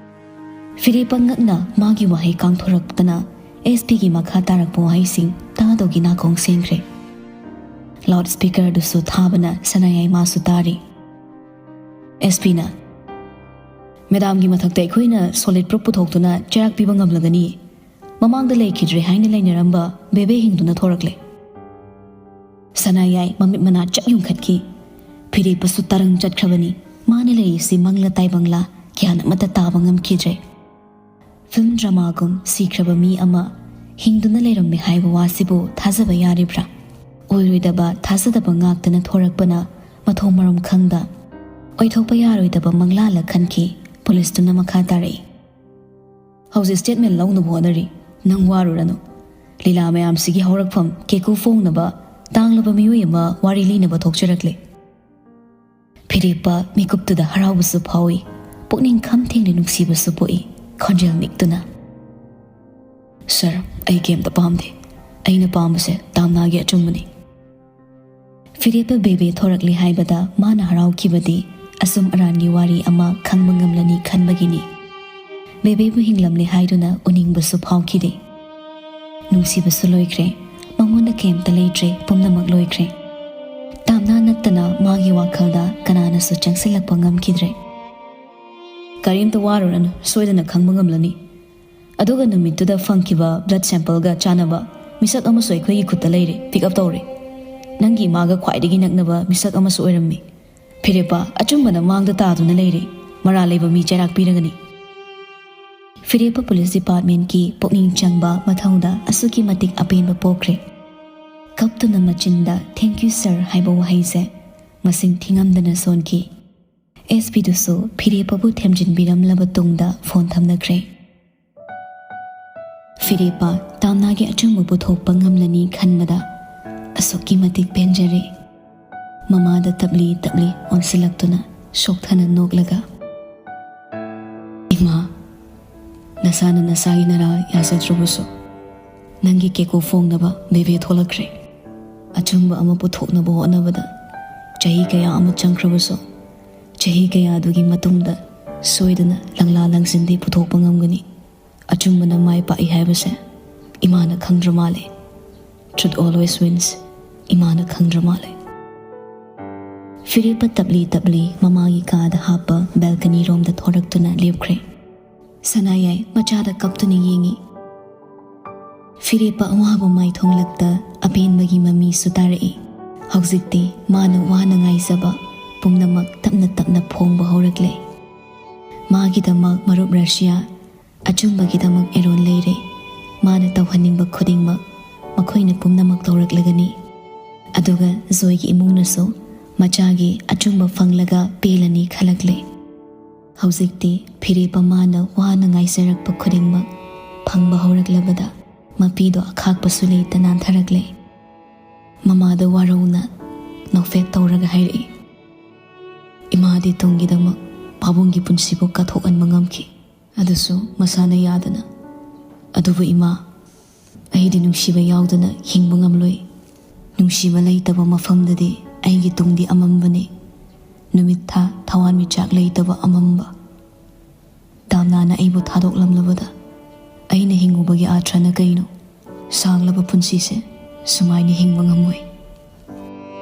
ꯐꯤꯔꯦꯞꯄ ꯉꯛꯅ ꯃꯥꯒꯤ ꯋꯥꯍꯩ ꯀꯥꯡꯊꯣꯔꯛꯇꯅ ꯑꯦꯁ ꯄꯤꯒꯤ ꯃꯈꯥ ꯇꯥꯔꯛꯄ ꯋꯥꯍꯩꯁꯤꯡ ꯇꯥꯗꯧꯒꯤ ꯅꯥꯀꯣꯡ ꯁꯦꯡꯈ꯭ꯔꯦ꯫ ꯂꯥꯎꯗ ꯁ꯭ꯄꯤꯀꯔꯗꯨꯁꯨ ꯊꯥꯕꯅ ꯁꯅꯥꯌꯥꯏ ꯃꯥꯁꯨ ꯇꯥꯔꯤ꯫ ꯑꯦꯁ ꯄꯤꯅ, "ꯃꯦꯗꯥꯝꯒꯤ ꯃꯊꯛꯇ ꯑꯩꯈꯣꯏꯅ ꯁꯣꯂꯤꯗ ꯄ꯭ꯔꯨꯐ ꯄꯨꯊꯣꯛꯇꯨꯅ ꯆꯩꯔꯥꯛ ꯄꯤꯕ ꯉꯝꯂꯒꯅꯤ꯫ ꯃꯃꯥꯡꯗ ꯂꯩꯈꯤꯗ꯭ꯔꯦ ꯍꯥꯏꯅ ꯂꯩꯅꯔꯝꯕ ꯕꯦꯕꯦ ꯍꯤꯡꯗꯨꯅ ꯊꯣꯔꯛꯂꯦ꯫" ꯁꯅꯥꯌꯥꯏ ꯃꯃꯤꯠ ꯃꯅꯥ ꯆꯛ ꯌꯨꯡꯈꯠꯈꯤ꯫ ꯐꯤꯔꯦꯞꯄꯁꯨ ꯇꯔꯪ ꯆꯠꯈ꯭ꯔꯕꯅꯤ꯫ ꯃꯥꯅ ꯂꯩꯔꯤꯁꯤ ꯃꯪꯂ ꯇꯥꯏꯕꯪꯂ ꯒ꯭ꯌꯥꯟ ꯑꯃꯠꯇ ꯇꯥꯕ ꯉꯝꯈꯤꯗ꯭ꯔꯦ꯫ ꯐꯤꯜꯝ ꯗ꯭ꯔꯃꯥꯒꯨꯝ ꯁꯤꯈ꯭ꯔꯕ ꯃꯤ ꯑꯃ ꯍꯤꯡꯗꯨꯅ ꯂꯩꯔꯝꯃꯤ ꯍꯥꯏꯕ ꯋꯥꯁꯤꯕꯨ ꯊꯥꯖꯕ ꯌꯥꯔꯤꯕ꯭ꯔꯥ? ꯑꯣꯏꯔꯣꯏꯗꯕ ꯊꯥꯖꯗꯕ ꯉꯥꯛꯇꯅ ꯊꯣꯔꯛꯄꯅ ꯃꯊꯣꯡ ꯃꯔꯝ ꯈꯪꯗ ꯑꯣꯏꯊꯣꯛꯄ ꯌꯥꯔꯣꯏꯗꯕ ꯃꯪꯂꯥꯂ ꯈꯟꯈꯤ꯫ ꯄꯨꯂꯤꯁꯇꯨꯅ ꯃꯈꯥ ꯇꯥꯔꯛꯏ, "ꯍꯧꯖꯤꯛ ꯁ꯭ꯇꯦꯠꯃꯦꯟ ꯂꯧꯅꯕ ꯍꯣꯠꯅꯔꯤ꯫ ꯅꯪ ꯋꯥꯔꯨꯔꯅꯨ꯫ ꯂꯤꯂꯥ ꯃꯌꯥꯝꯁꯤꯒꯤ ꯍꯧꯔꯛꯐꯝ ꯀꯦꯀꯨ ꯐꯣꯡꯅꯕ ꯇꯥꯡꯂꯕ ꯃꯤꯑꯣꯏ ꯑꯃ ꯋꯥꯔꯤ ꯂꯤꯅꯕ ꯊꯣꯛꯆꯔꯛꯂꯦ꯫" ꯐꯤꯔꯦꯞꯄ ꯃꯤꯀꯨꯞꯇꯨꯗ ꯍꯔꯥꯎꯕꯁꯨ ꯐꯥꯎꯏ, ꯄꯨꯛꯅꯤꯡ ꯈꯝ ꯊꯦꯡꯅ ꯅꯨꯡꯁꯤꯕꯁꯨ ꯄꯣꯛꯏ꯫ ꯈꯣꯟꯖꯦꯜ ꯅꯤꯛꯇꯨꯅ, "ꯁꯔ, ꯑꯩ ꯀꯩꯝꯇ ꯄꯥꯝꯗꯦ꯫ ꯑꯩꯅ ꯄꯥꯝꯕꯁꯦ ꯇꯥꯝꯅꯥꯒꯤ ꯑꯆꯨꯝꯕꯅꯤ꯫" ꯐꯤꯔꯦꯞꯄ ꯕꯦꯕꯦ ꯊꯣꯔꯛꯂꯦ ꯍꯥꯏꯕꯗ ꯃꯥꯅ ꯍꯔꯥꯎꯈꯤꯕꯗꯤ ꯑꯁꯨꯝ ꯑꯔꯥꯟꯒꯤ ꯋꯥꯔꯤ ꯑꯃ ꯈꯪꯕ ꯉꯝꯂꯅꯤ ꯈꯟꯕꯒꯤꯅꯤ꯫ ꯕꯦꯕꯦꯕꯨ ꯍꯤꯡꯂꯝꯂꯦ ꯍꯥꯏꯗꯨꯅ ꯎꯅꯤꯡꯕꯁꯨ ꯐꯥꯎꯈꯤꯗꯦ꯫ ꯅꯨꯡꯁꯤꯕꯁꯨ ꯂꯣꯏꯈ꯭ꯔꯦ꯫ ꯃꯉꯣꯟꯗ ꯀꯩꯝꯇ ꯂꯩꯇ꯭ꯔꯦ, ꯄꯨꯝꯅꯃꯛ ꯂꯣꯏꯈ꯭ꯔꯦ꯫ ꯇꯥꯝꯅꯥ ꯅꯠꯇꯅ ꯃꯥꯒꯤ ꯋꯥꯈꯜꯗ ꯀꯅꯥꯅꯁꯨ ꯆꯪꯁꯤꯜꯂꯛꯄ ꯉꯝꯈꯤꯗ꯭ꯔꯦ꯫ "ꯀꯔꯤꯝꯇ ꯋꯥꯔꯨꯔꯅꯨ, ꯁꯣꯏꯗꯅ ꯈꯪꯕ ꯉꯝꯂꯅꯤ꯫ ꯑꯗꯨꯒ ꯅꯨꯃꯤꯠꯇꯨꯗ ꯐꯪꯈꯤꯕ ꯕ꯭ꯂꯗ ꯁꯦꯝꯄꯜꯒ ꯆꯥꯟꯅꯕ ꯃꯤꯁꯛ ꯑꯃꯁꯨ ꯑꯩꯈꯣꯏꯒꯤ ꯈꯨꯠꯇ ꯂꯩꯔꯦ, ꯄꯤꯛ ꯑꯞ ꯇꯧꯔꯦ꯫ ꯅꯪꯒꯤ ꯏꯃꯥꯒ ꯈ꯭ꯋꯥꯏꯗꯒꯤ ꯅꯛꯅꯕ ꯃꯤꯁꯛ ꯑꯃꯁꯨ ꯑꯣꯏꯔꯝꯃꯤ꯫ ꯐꯤꯔꯦꯞꯄ, ꯑꯆꯨꯝꯕꯅ ꯃꯥꯡꯗ ꯇꯥꯗꯨꯅ ꯂꯩꯔꯦ꯫ ꯃꯔꯥꯜ ꯂꯩꯕ ꯃꯤ ꯆꯩꯔꯥꯛ ꯄꯤꯔꯒꯅꯤ꯫" ꯐꯤꯔꯦꯞꯄ ꯄꯨꯂꯤꯁ ꯗꯤꯄꯥꯔꯠꯃꯦꯟꯠꯀꯤ ꯄꯨꯛꯅꯤꯡ ꯆꯪꯕ ꯃꯊꯧꯗ ꯑꯁꯨꯛꯀꯤ ꯃꯇꯤꯛ ꯑꯄꯦꯟꯕ ꯄꯣꯛꯈ꯭ꯔꯦ꯫ ꯀꯞꯇꯨꯅ ꯃꯆꯤꯟꯗ "Thank you, sir" ꯍꯥꯏꯕ ꯋꯥꯍꯩꯁꯦ ꯃꯁꯤꯡ ꯊꯤꯉꯝꯗꯅ ꯁꯣꯟꯈꯤ꯫ ꯑꯦꯁ ꯄꯤꯗꯨꯁꯨ ꯐꯤꯔꯦꯞꯄꯕꯨ ꯊꯦꯝꯖꯤꯟꯕꯤꯔꯝꯂꯕ ꯇꯨꯡꯗ ꯐꯣꯟ ꯊꯝꯅꯈ꯭ꯔꯦ꯫ ꯐꯤꯔꯦꯞꯄ ꯇꯥꯝꯅꯥꯒꯤ ꯑꯆꯨꯝꯕ ꯄꯨꯊꯣꯛꯄ ꯉꯝꯂꯅꯤ ꯈꯟꯕꯗ ꯑꯁꯨꯛꯀꯤ ꯃꯇꯤꯛ ꯄꯦꯟꯖꯔꯦ꯫ ꯃꯃꯥꯗ ꯇꯞꯂꯤ ꯇꯞꯂꯤ ꯑꯣꯟꯁꯤꯜꯂꯛꯇꯨꯅ ꯁꯣꯛꯊꯅ ꯅꯣꯛꯂꯒ, "ꯏꯃꯥ, ꯅꯁꯥꯅ ꯅꯁꯥꯒꯤ ꯅꯔꯥ ꯌꯥꯖꯗ꯭ꯔꯕꯁꯨ ꯅꯪꯒꯤ ꯀꯦꯀꯨ ꯐꯣꯡꯅꯕ ꯕꯦꯕꯦ ꯊꯣꯛꯂꯛꯈ꯭ꯔꯦ꯫ ꯑꯆꯨꯝꯕ ꯑꯃ ꯄꯨꯊꯣꯛꯅꯕ ꯍꯣꯠꯅꯕꯗ ꯆꯍꯤ ꯀꯌꯥ ꯑꯃ ꯆꯪꯈ꯭ꯔꯕꯁꯨ, ꯆꯍꯤ ꯀꯌꯥꯗꯨꯒꯤ ꯃꯇꯨꯡꯗ ꯁꯣꯏꯗꯅ ꯂꯪꯂꯥ ꯂꯪꯁꯤꯟꯗꯤ ꯄꯨꯊꯣꯛꯄ ꯉꯝꯒꯅꯤ꯫ ꯑꯆꯨꯝꯕꯅ ꯃꯥꯏ ꯄꯥꯛꯏ ꯍꯥꯏꯕꯁꯦ ꯏꯃꯥꯅ ꯈꯪꯗ꯭ꯔ ꯃꯥꯜꯂꯦ꯫ Truth always wins꯫ ꯏꯃꯥꯅ ꯈꯪꯗ꯭ꯔ ꯃꯥꯜꯂꯦ꯫" ꯐꯤꯔꯦꯞꯄ ꯇꯞꯂꯤ ꯇꯞꯂꯤ ꯃꯃꯥꯒꯤ ꯀꯥꯗ ꯍꯥꯞꯄ ꯕꯦꯜꯀꯅꯤ ꯔꯣꯝꯗ ꯊꯣꯔꯛꯇꯨꯅ ꯂꯦꯞꯈ꯭ꯔꯦ꯫ ꯁꯅꯥꯌꯥꯏ ꯃꯆꯥꯗ ꯀꯞꯇꯨꯅ ꯌꯦꯡꯉꯤ꯫ ꯐꯤꯔꯦꯞꯄ ꯑꯋꯥꯕ ꯃꯥꯏꯊꯣꯡꯂꯛꯇ ꯑꯄꯦꯟꯕꯒꯤ ꯃꯃꯤꯁꯨ ꯇꯥꯔꯛꯏ꯫ ꯍꯧꯖꯤꯛꯇꯤ ꯃꯥꯅ ꯋꯥꯅ ꯉꯥꯏꯖꯕ ꯄꯨꯝꯅꯃꯛ ꯇꯞꯅ ꯇꯞꯅ ꯐꯣꯡꯕ ꯍꯧꯔꯛꯂꯦ꯫ ꯃꯥꯒꯤꯗꯃꯛ ꯃꯔꯨꯞ ꯔꯁꯤꯌꯥ, ꯑꯆꯨꯝꯕꯒꯤꯗꯃꯛ ꯑꯦꯔꯣꯟ ꯂꯩꯔꯦ꯫ ꯃꯥꯅ ꯇꯧꯍꯟꯅꯤꯡꯕ ꯈꯨꯗꯤꯡꯃꯛ ꯃꯈꯣꯏꯅ ꯄꯨꯝꯅꯃꯛ ꯇꯧꯔꯛꯂꯒꯅꯤ꯫ ꯑꯗꯨꯒ ꯖꯣꯏꯒꯤ ꯏꯃꯨꯡꯅꯁꯨ ꯃꯆꯥꯒꯤ ꯑꯆꯨꯝꯕ ꯐꯪꯂꯒ ꯄꯦꯜꯂꯅꯤ ꯈꯜꯂꯛꯂꯦ꯫ ꯍꯧꯖꯤꯛꯇꯤ ꯐꯤꯔꯦꯞ ꯑꯃꯅ ꯋꯥꯅ ꯉꯥꯏꯖꯔꯛꯄ ꯈꯨꯗꯤꯡꯃꯛ ꯐꯪꯕ ꯍꯧꯔꯛꯂꯕꯗ ꯃꯄꯤꯗꯣ ꯑꯈꯥꯛꯄꯁꯨ ꯂꯩꯇ ꯅꯥꯟꯊꯔꯛꯂꯦ꯫ ꯃꯃꯥꯗ ꯋꯥꯔꯧꯅ ꯅꯣꯛꯐꯦꯠ ꯇꯧꯔꯒ ꯍꯥꯏꯔꯛꯏ, "ꯏꯃꯥꯗꯤ ꯇꯨꯡꯒꯤꯗꯃꯛ ꯄꯥꯕꯨꯡꯒꯤ ꯄꯨꯟꯁꯤꯕꯨ ꯀꯠꯊꯣꯛꯍꯟꯕ ꯉꯝꯈꯤ꯫ ꯑꯗꯨꯁꯨ ꯃꯁꯥꯅ ꯌꯥꯗꯅ꯫ ꯑꯗꯨꯕꯨ ꯏꯃꯥ, ꯑꯩꯗꯤ ꯅꯨꯡꯁꯤꯕ ꯌꯥꯎꯗꯅ ꯍꯤꯡꯕ ꯉꯝꯂꯣꯏ꯫ ꯅꯨꯡꯁꯤꯕ ꯂꯩꯇꯕ ꯃꯐꯝꯗꯗꯤ ꯑꯩꯒꯤ ꯇꯨꯡꯗꯤ ꯑꯃꯝꯕꯅꯤ꯫ ꯅꯨꯃꯤꯠ ꯊꯥ ꯊꯋꯥꯟꯃꯤꯆꯥꯛ ꯂꯩꯇꯕ ꯑꯃꯝꯕ꯫ ꯗꯥꯝꯅꯥꯅ ꯑꯩꯕꯨ ꯊꯥꯗꯣꯛꯂꯝꯂꯕꯗ ꯑꯩꯅ ꯍꯤꯡꯉꯨꯕꯒꯤ ꯑꯥꯔꯊ꯭ꯔꯅ ꯀꯩꯅꯣ? ꯁꯥꯡꯂꯕ ꯄꯨꯟꯁꯤꯁꯦ ꯁꯨꯃꯥꯏꯅ ꯍꯤꯡꯕ ꯉꯝꯃꯣꯏ꯫"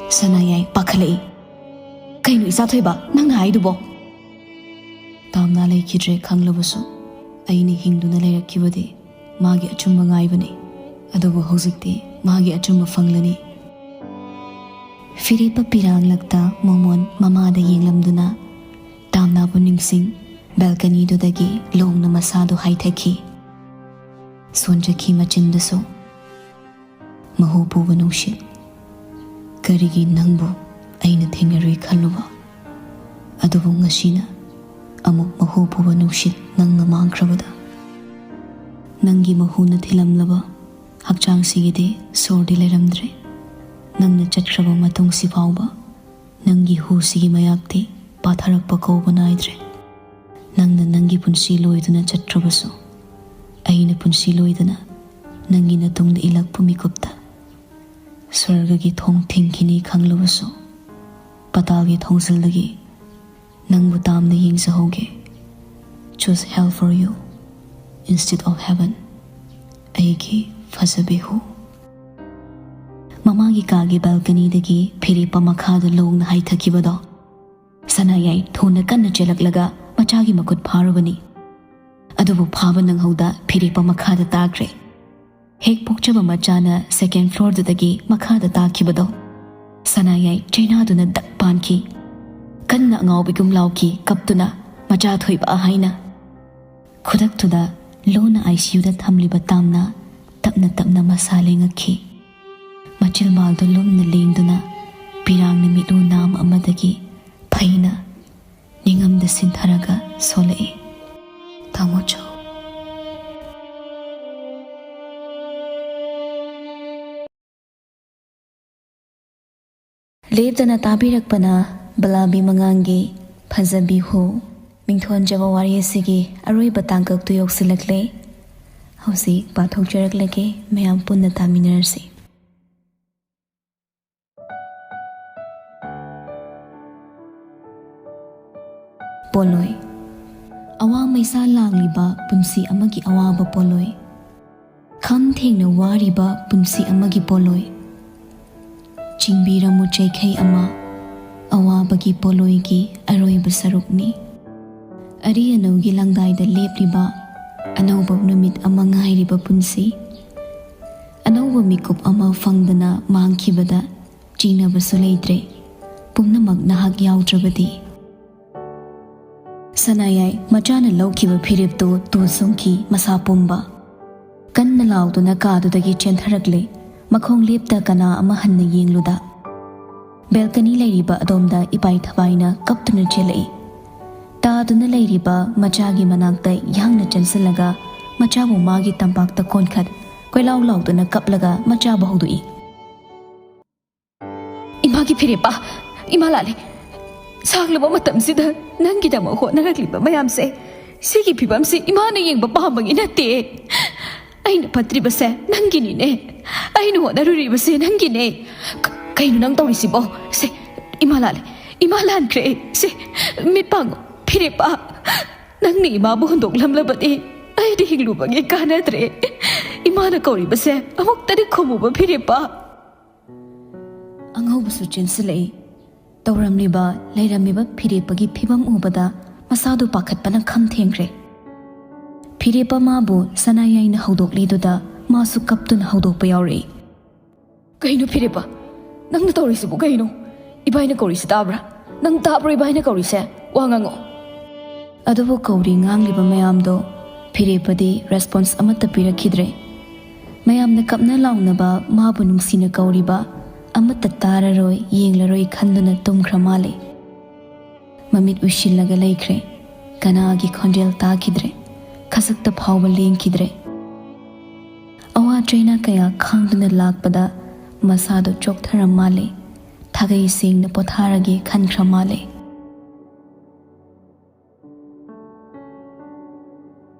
ꯁꯅꯥꯌꯥꯏ ꯄꯥꯈꯠꯂꯛꯏ꯫ "ꯀꯩꯅꯣ ꯏꯆꯥ ꯊꯣꯏꯕ, ꯅꯪꯅ ꯍꯥꯏꯗꯨꯕꯣ?" ꯗꯥꯝꯅꯥ ꯂꯩꯈꯤꯗ꯭ꯔꯦ ꯈꯪꯂꯕꯁꯨ ꯑꯩꯅ ꯍꯤꯡꯗꯨꯅ ꯂꯩꯔꯛꯈꯤꯕꯗꯤ ꯃꯥꯒꯤ ꯑꯆꯨꯝꯕ ꯉꯥꯏꯕꯅꯤ꯫ ꯑꯗꯨꯕꯨ ꯍꯧꯖꯤꯛꯇꯤ ꯃꯥꯒꯤ ꯑꯆꯨꯝꯕ ꯐꯪꯂꯅꯤ꯫ ꯐꯤꯔꯦꯞꯄ ꯄꯤꯔꯥꯡꯂꯛꯇ ꯃꯣꯃꯣꯟ ꯃꯃꯥꯗ ꯌꯦꯡꯂꯝꯗꯨꯅ ꯗꯥꯝꯅꯥꯕꯨ ꯅꯤꯡꯁꯤꯡ ꯕꯦꯜꯀꯅꯤꯗꯨꯗꯒꯤ ꯂꯣꯡꯅ ꯃꯁꯥꯗꯨ ꯍꯥꯏꯊꯈꯤ꯫ ꯁꯣꯟꯖꯈꯤ ꯃꯆꯤꯟꯗꯁꯨ꯫ "ꯃꯍꯨ ꯄꯨꯕ ꯅꯨꯡꯁꯤꯠ, ꯀꯔꯤꯒꯤ ꯅꯪꯕꯨ ꯑꯩꯅ ꯊꯦꯡꯅꯔꯨꯏ ꯈꯜꯂꯨꯕ? ꯑꯗꯨꯕꯨ ꯉꯁꯤꯅ ꯑꯃꯨꯛ ꯃꯍꯨ ꯄꯨꯕ ꯅꯨꯡꯁꯤꯠ ꯅꯪꯅ ꯃꯥꯡꯈ꯭ꯔꯕꯗ꯫ ꯅꯪꯒꯤ ꯃꯍꯨꯅ ꯊꯤꯜꯂꯝꯂꯕ ꯍꯛꯆꯥꯡꯁꯤꯒꯤꯗꯤ ꯁꯣꯔꯗꯤ ꯂꯩꯔꯝꯗ꯭ꯔꯦ꯫ ꯅꯪꯅ ꯆꯠꯈ꯭ꯔꯕ ꯃꯇꯨꯡꯁꯤ ꯐꯥꯎꯕ ꯅꯪꯒꯤ ꯍꯨꯁꯤꯒꯤ ꯃꯌꯥꯛꯇꯤ ꯄꯥꯊꯔꯛꯄ ꯀꯧꯕ ꯅꯥꯏꯗ꯭ꯔꯦ꯫ ꯅꯪꯅ ꯅꯪꯒꯤ ꯄꯨꯟꯁꯤ ꯂꯣꯏꯗꯨꯅ ꯆꯠꯈ꯭ꯔꯕꯁꯨ, ꯑꯩꯅ ꯄꯨꯟꯁꯤ ꯂꯣꯏꯗꯅ ꯅꯪꯒꯤ ꯅꯇꯨꯡꯗ ꯏꯜꯂꯛꯄ ꯃꯤꯀꯨꯞꯇ ꯁ꯭ꯋꯔꯒꯒꯤ ꯊꯣꯡ ꯊꯤꯡꯈꯤꯅꯤ ꯈꯪꯂꯕꯁꯨ, ꯄꯇꯥꯜꯒꯤ ꯊꯣꯡꯖꯤꯜꯗꯒꯤ ꯅꯪꯕꯨ ꯇꯥꯝꯅ ꯌꯦꯡꯖꯍꯧꯒꯦ꯫ Choose hell for you instead of heaven, ꯑꯩꯒꯤ ꯐꯖꯕꯤ ꯍꯨ꯫" ꯃꯃꯥꯒꯤ ꯀꯥꯒꯤ ꯕꯦꯜꯀꯅꯤꯗꯒꯤ ꯐꯤꯔꯦꯞꯄ ꯃꯈꯥꯗ ꯂꯣꯡꯅ ꯍꯥꯏꯊꯈꯤꯕꯗꯣ ꯁꯅꯥꯌꯥꯏ ꯊꯨꯅ ꯀꯟꯅ ꯆꯦꯜꯂꯛꯂꯒ ꯃꯆꯥꯒꯤ ꯃꯈꯨꯠ ꯐꯥꯔꯨꯕꯅꯤ꯫ ꯑꯗꯨꯕꯨ ꯐꯥꯕ ꯅꯪꯍꯧꯗ ꯐꯤꯔꯦꯞꯄ ꯃꯈꯥꯗ ꯇꯥꯈ꯭ꯔꯦ꯫ ꯍꯦꯛ ꯄꯣꯛꯆꯕ ꯃꯆꯥꯅ ꯁꯦꯀꯦꯟ ꯐ꯭ꯂꯣꯔꯗꯨꯗꯒꯤ ꯃꯈꯥꯗ ꯇꯥꯈꯤꯕꯗꯣ ꯁꯅꯥꯌꯥꯏ ꯆꯩꯅꯥꯗꯨꯅ ꯗꯛ ꯄꯥꯟꯈꯤ꯫ ꯀꯟꯅ ꯑꯉꯥꯎꯕꯤꯒꯨꯝ ꯂꯥꯎꯈꯤ, ꯀꯞꯇꯨꯅ, "ꯃꯆꯥ ꯊꯣꯏꯕ" ꯍꯥꯏꯅ꯫ ꯈꯨꯗꯛꯇꯨꯗ ꯂꯨꯅ ꯑꯥꯏ ꯁꯤ ꯌꯨꯗ ꯊꯝꯂꯤꯕ ꯇꯥꯝꯅ ꯇꯞꯅ ꯇꯞꯅ ꯃꯁꯥ ꯂꯦꯡꯉꯛꯈꯤ꯫ ꯃꯆꯤꯜꯕꯥꯜꯗꯨ ꯂꯨꯝꯅ ꯂꯦꯡꯗꯨꯅ ꯄꯤꯔꯥꯡꯅ ꯃꯤꯠꯂꯨ ꯅꯥꯝ ꯑꯃꯗꯒꯤ ꯐꯩꯅ ꯅꯤꯡꯉꯝꯗ ꯁꯤꯟꯊꯔꯒ ꯁꯣꯜꯂꯛꯏ꯫ ꯇꯥꯃꯣꯆꯧ꯫ ꯂꯦꯞꯇꯅ ꯇꯥꯕꯤꯔꯛꯄꯅ ꯕꯂꯥꯕꯤ ꯃꯉꯥꯡꯒꯤ ꯐꯖꯕꯤ ꯍꯨ ꯃꯤꯡꯊꯣꯟꯖꯕ ꯋꯥꯔꯤ ꯑꯁꯤꯒꯤ ꯑꯔꯣꯏꯕ ꯇꯥꯡꯀꯛꯇꯨ ꯌꯧꯁꯤꯜꯂꯛꯂꯦ꯫ ꯍꯧꯖꯤꯛ ꯄꯥꯊꯣꯛꯆꯔꯛꯂꯒꯦ, ꯃꯌꯥꯝ ꯄꯨꯟꯅ ꯇꯥꯃꯤꯟꯅꯔꯁꯤ꯫ ꯄꯣꯂꯣꯏ꯫ ꯑꯋꯥ ꯃꯩꯁꯥ ꯂꯥꯡꯂꯤꯕ ꯄꯨꯟꯁꯤ ꯑꯃꯒꯤ ꯑꯋꯥꯕ ꯄꯣꯂꯣꯏ꯫ ꯈꯝ ꯊꯦꯡꯅ ꯋꯥꯔꯤꯕ ꯄꯨꯟꯁꯤ ꯑꯃꯒꯤ ꯄꯣꯂꯣꯏ꯫ ꯆꯤꯡꯕꯤꯔꯝꯃꯨ ꯆꯩꯈꯩ ꯑꯃ, ꯑꯋꯥꯕꯒꯤ ꯄꯣꯂꯣꯏꯒꯤ ꯑꯔꯣꯏꯕ ꯁꯔꯨꯛꯅꯤ꯫ ꯑꯔꯤ ꯑꯅꯧꯒꯤ ꯂꯪꯗꯥꯏꯗ ꯂꯦꯞꯂꯤꯕ ꯑꯅꯧꯕ ꯅꯨꯃꯤꯠ ꯑꯃ ꯉꯥꯏꯔꯤꯕ ꯄꯨꯟꯁꯤ꯫ ꯑꯅꯧꯕ ꯃꯤꯀꯨꯞ ꯑꯃ ꯐꯪꯗꯅ ꯃꯥꯡꯈꯤꯕꯗ ꯆꯤꯡꯅꯕꯁꯨ ꯂꯩꯇ꯭ꯔꯦ꯫ ꯄꯨꯝꯅꯃꯛ ꯅꯍꯥꯛ ꯌꯥꯎꯗ꯭ꯔꯕꯗꯤ꯫ ꯁꯅꯥꯌꯥꯏ ꯃꯆꯥꯅ ꯂꯧꯈꯤꯕ ꯐꯤꯔꯦꯞꯇꯨ ꯇꯨ ꯆꯨꯡꯈꯤ ꯃꯁꯥ ꯄꯨꯝꯕ꯫ ꯀꯟꯅ ꯂꯥꯎꯗꯨꯅ ꯀꯥꯗꯨꯗꯒꯤ ꯆꯦꯟꯊꯔꯛꯂꯦ꯫ ꯃꯈꯣꯡ ꯂꯦꯞꯇ ꯀꯅꯥ ꯑꯃ ꯍꯟꯅ ꯌꯦꯡꯂꯨꯗ꯫ ꯕꯦꯜꯀꯅꯤ ꯂꯩꯔꯤꯕ ꯑꯗꯣꯝꯗ ꯏꯄꯥꯏ ꯊꯕꯥꯏꯅ ꯀꯞꯇꯨꯅ ꯆꯦꯜꯂꯛꯏ꯫ ꯇꯥꯗꯨꯅ ꯂꯩꯔꯤꯕ ꯃꯆꯥꯒꯤ ꯃꯅꯥꯛꯇ ꯌꯥꯡꯅ ꯆꯪꯁꯤꯜꯂꯒ ꯃꯆꯥꯕꯨ ꯃꯥꯒꯤ ꯇꯝꯄꯥꯛꯇ ꯀꯣꯟꯈꯠ ꯀꯣꯏꯂꯥꯎ ꯂꯥꯎꯗꯨꯅ ꯀꯞꯂꯒ ꯃꯆꯥꯕꯨ ꯍꯧꯗꯣꯛꯏ꯫ "ꯏꯃꯥꯒꯤ ꯐꯤꯔꯦꯞꯄ, ꯏꯃꯥ ꯂꯥꯂꯤ, ꯁꯥꯡꯂꯕ ꯃꯇꯝꯁꯤꯗ ꯅꯪꯒꯤꯗꯃꯛ ꯍꯣꯠꯅꯔꯛꯂꯤꯕ ꯃꯌꯥꯝꯁꯦ, ꯁꯤꯒꯤ ꯐꯤꯕꯝꯁꯤ ꯏꯃꯥꯅ ꯌꯦꯡꯕ ꯄꯥꯝꯕꯒꯤ ꯅꯠꯇꯦ꯫ ꯑꯩꯅ ꯐꯠꯇ꯭ꯔꯤꯕꯁꯦ ꯅꯪꯒꯤꯅꯤꯅꯦ, ꯑꯩꯅ ꯍꯣꯠꯅꯔꯨꯔꯤꯕꯁꯦ ꯅꯪꯒꯤꯅꯦ꯫ ꯀ-, ꯀꯩꯅꯣ ꯅꯪ ꯇꯧꯔꯤꯁꯤꯕꯣ? ꯁꯦ, ꯏꯃꯥ ꯂꯥꯂꯤ, ꯏꯃꯥ ꯂꯥꯟꯈ꯭ꯔꯦ꯫ ꯁꯦ, ꯃꯤꯠ ꯄꯥꯡꯉꯣ, ꯐꯤꯔꯦꯞꯄ꯫ ꯅꯪꯅ ꯏꯃꯥꯕꯨ ꯍꯨꯟꯗꯣꯛꯂꯝꯂꯕꯗꯤ ꯑꯩꯗꯤ ꯍꯤꯡꯂꯨꯕꯒꯤ ꯀꯥꯟꯅꯗ꯭ꯔꯦ꯫ ꯏꯃꯥꯅ ꯀꯧꯔꯤꯕꯁꯦ ꯑꯃꯨꯛꯇꯗꯤ ꯈꯨꯝꯃꯨꯕ, ꯐꯤꯔꯦꯞꯄ꯫" ꯑꯉꯧꯕꯁꯨ ꯆꯦꯟꯁꯤꯜꯂꯛꯏ꯫ ꯇꯧꯔꯝꯂꯤꯕ, ꯂꯩꯔꯝꯃꯤꯕ ꯐꯤꯔꯦꯞꯄꯒꯤ ꯐꯤꯕꯝ ꯎꯕꯗ ꯃꯁꯥꯗꯨ ꯄꯥꯈꯠꯄꯅ ꯈꯝ ꯊꯦꯡꯈ꯭ꯔꯦ꯫ ꯐꯤꯔꯦꯞꯄ ꯃꯥꯕꯨ ꯁꯅꯥꯌꯥꯏꯅ ꯍꯧꯗꯣꯛꯂꯤꯗꯨꯗ ꯃꯥꯁꯨ ꯀꯞꯇꯨꯅ ꯍꯧꯗꯣꯛꯄ ꯌꯥꯎꯔꯛꯏ꯫ "ꯀꯩꯅꯣ ꯐꯤꯔꯦꯞꯄ? ꯅꯪꯅ ꯇꯧꯔꯤꯁꯤꯕꯨ ꯀꯩꯅꯣ? ꯏꯕꯥꯏꯅ ꯀꯧꯔꯤꯁꯤ ꯇꯥꯕ꯭ꯔꯥ? ꯅꯪ ꯇꯥꯕ꯭ꯔꯣ ꯏꯕꯥꯏꯅ ꯀꯧꯔꯤꯁꯦ? ꯋꯥ ꯉꯥꯡꯉꯣ꯫" ꯑꯗꯨꯕꯨ ꯀꯧꯔꯤ ꯉꯥꯡꯂꯤꯕ ꯃꯌꯥꯝꯗꯣ ꯐꯤꯔꯦꯞꯄꯗꯤ ꯔꯦꯁꯄꯣꯟꯁ ꯑꯃꯠꯇ ꯄꯤꯔꯛꯈꯤꯗ꯭ꯔꯦ꯫ ꯃꯌꯥꯝꯅ ꯀꯞꯅ ꯂꯥꯎꯅꯕ, ꯃꯥꯕꯨ ꯅꯨꯡꯁꯤꯅ ꯀꯧꯔꯤꯕ ꯑꯃꯠꯇ ꯇꯥꯔꯔꯣꯏ, ꯌꯦꯡꯂꯔꯣꯏ ꯈꯟꯗꯨꯅ ꯇꯨꯝꯈ꯭ꯔ ꯃꯥꯜꯂꯦ꯫ ꯃꯃꯤꯠ ꯎꯏꯁꯤꯜꯂꯒ ꯂꯩꯈ꯭ꯔꯦ꯫ ꯀꯅꯥꯒꯤ ꯈꯣꯟꯖꯦꯜ ꯇꯥꯈꯤꯗ꯭ꯔꯦ꯫ ꯈꯖꯛꯇ ꯐꯥꯎꯕ ꯂꯦꯡꯈꯤꯗ꯭ꯔꯦ꯫ ꯑꯋꯥ ꯆꯩꯅꯥ ꯀꯌꯥ ꯈꯥꯡꯗꯨꯅ ꯂꯥꯛꯄꯗ ꯃꯁꯥꯗꯣ ꯆꯣꯛꯊꯔ ꯃꯥꯜꯂꯦ꯫ ꯊꯥꯒꯩ ꯁꯦꯡꯅ ꯄꯣꯊꯥꯔꯒꯦ ꯈꯟꯈ꯭ꯔ ꯃꯥꯜꯂꯦ꯫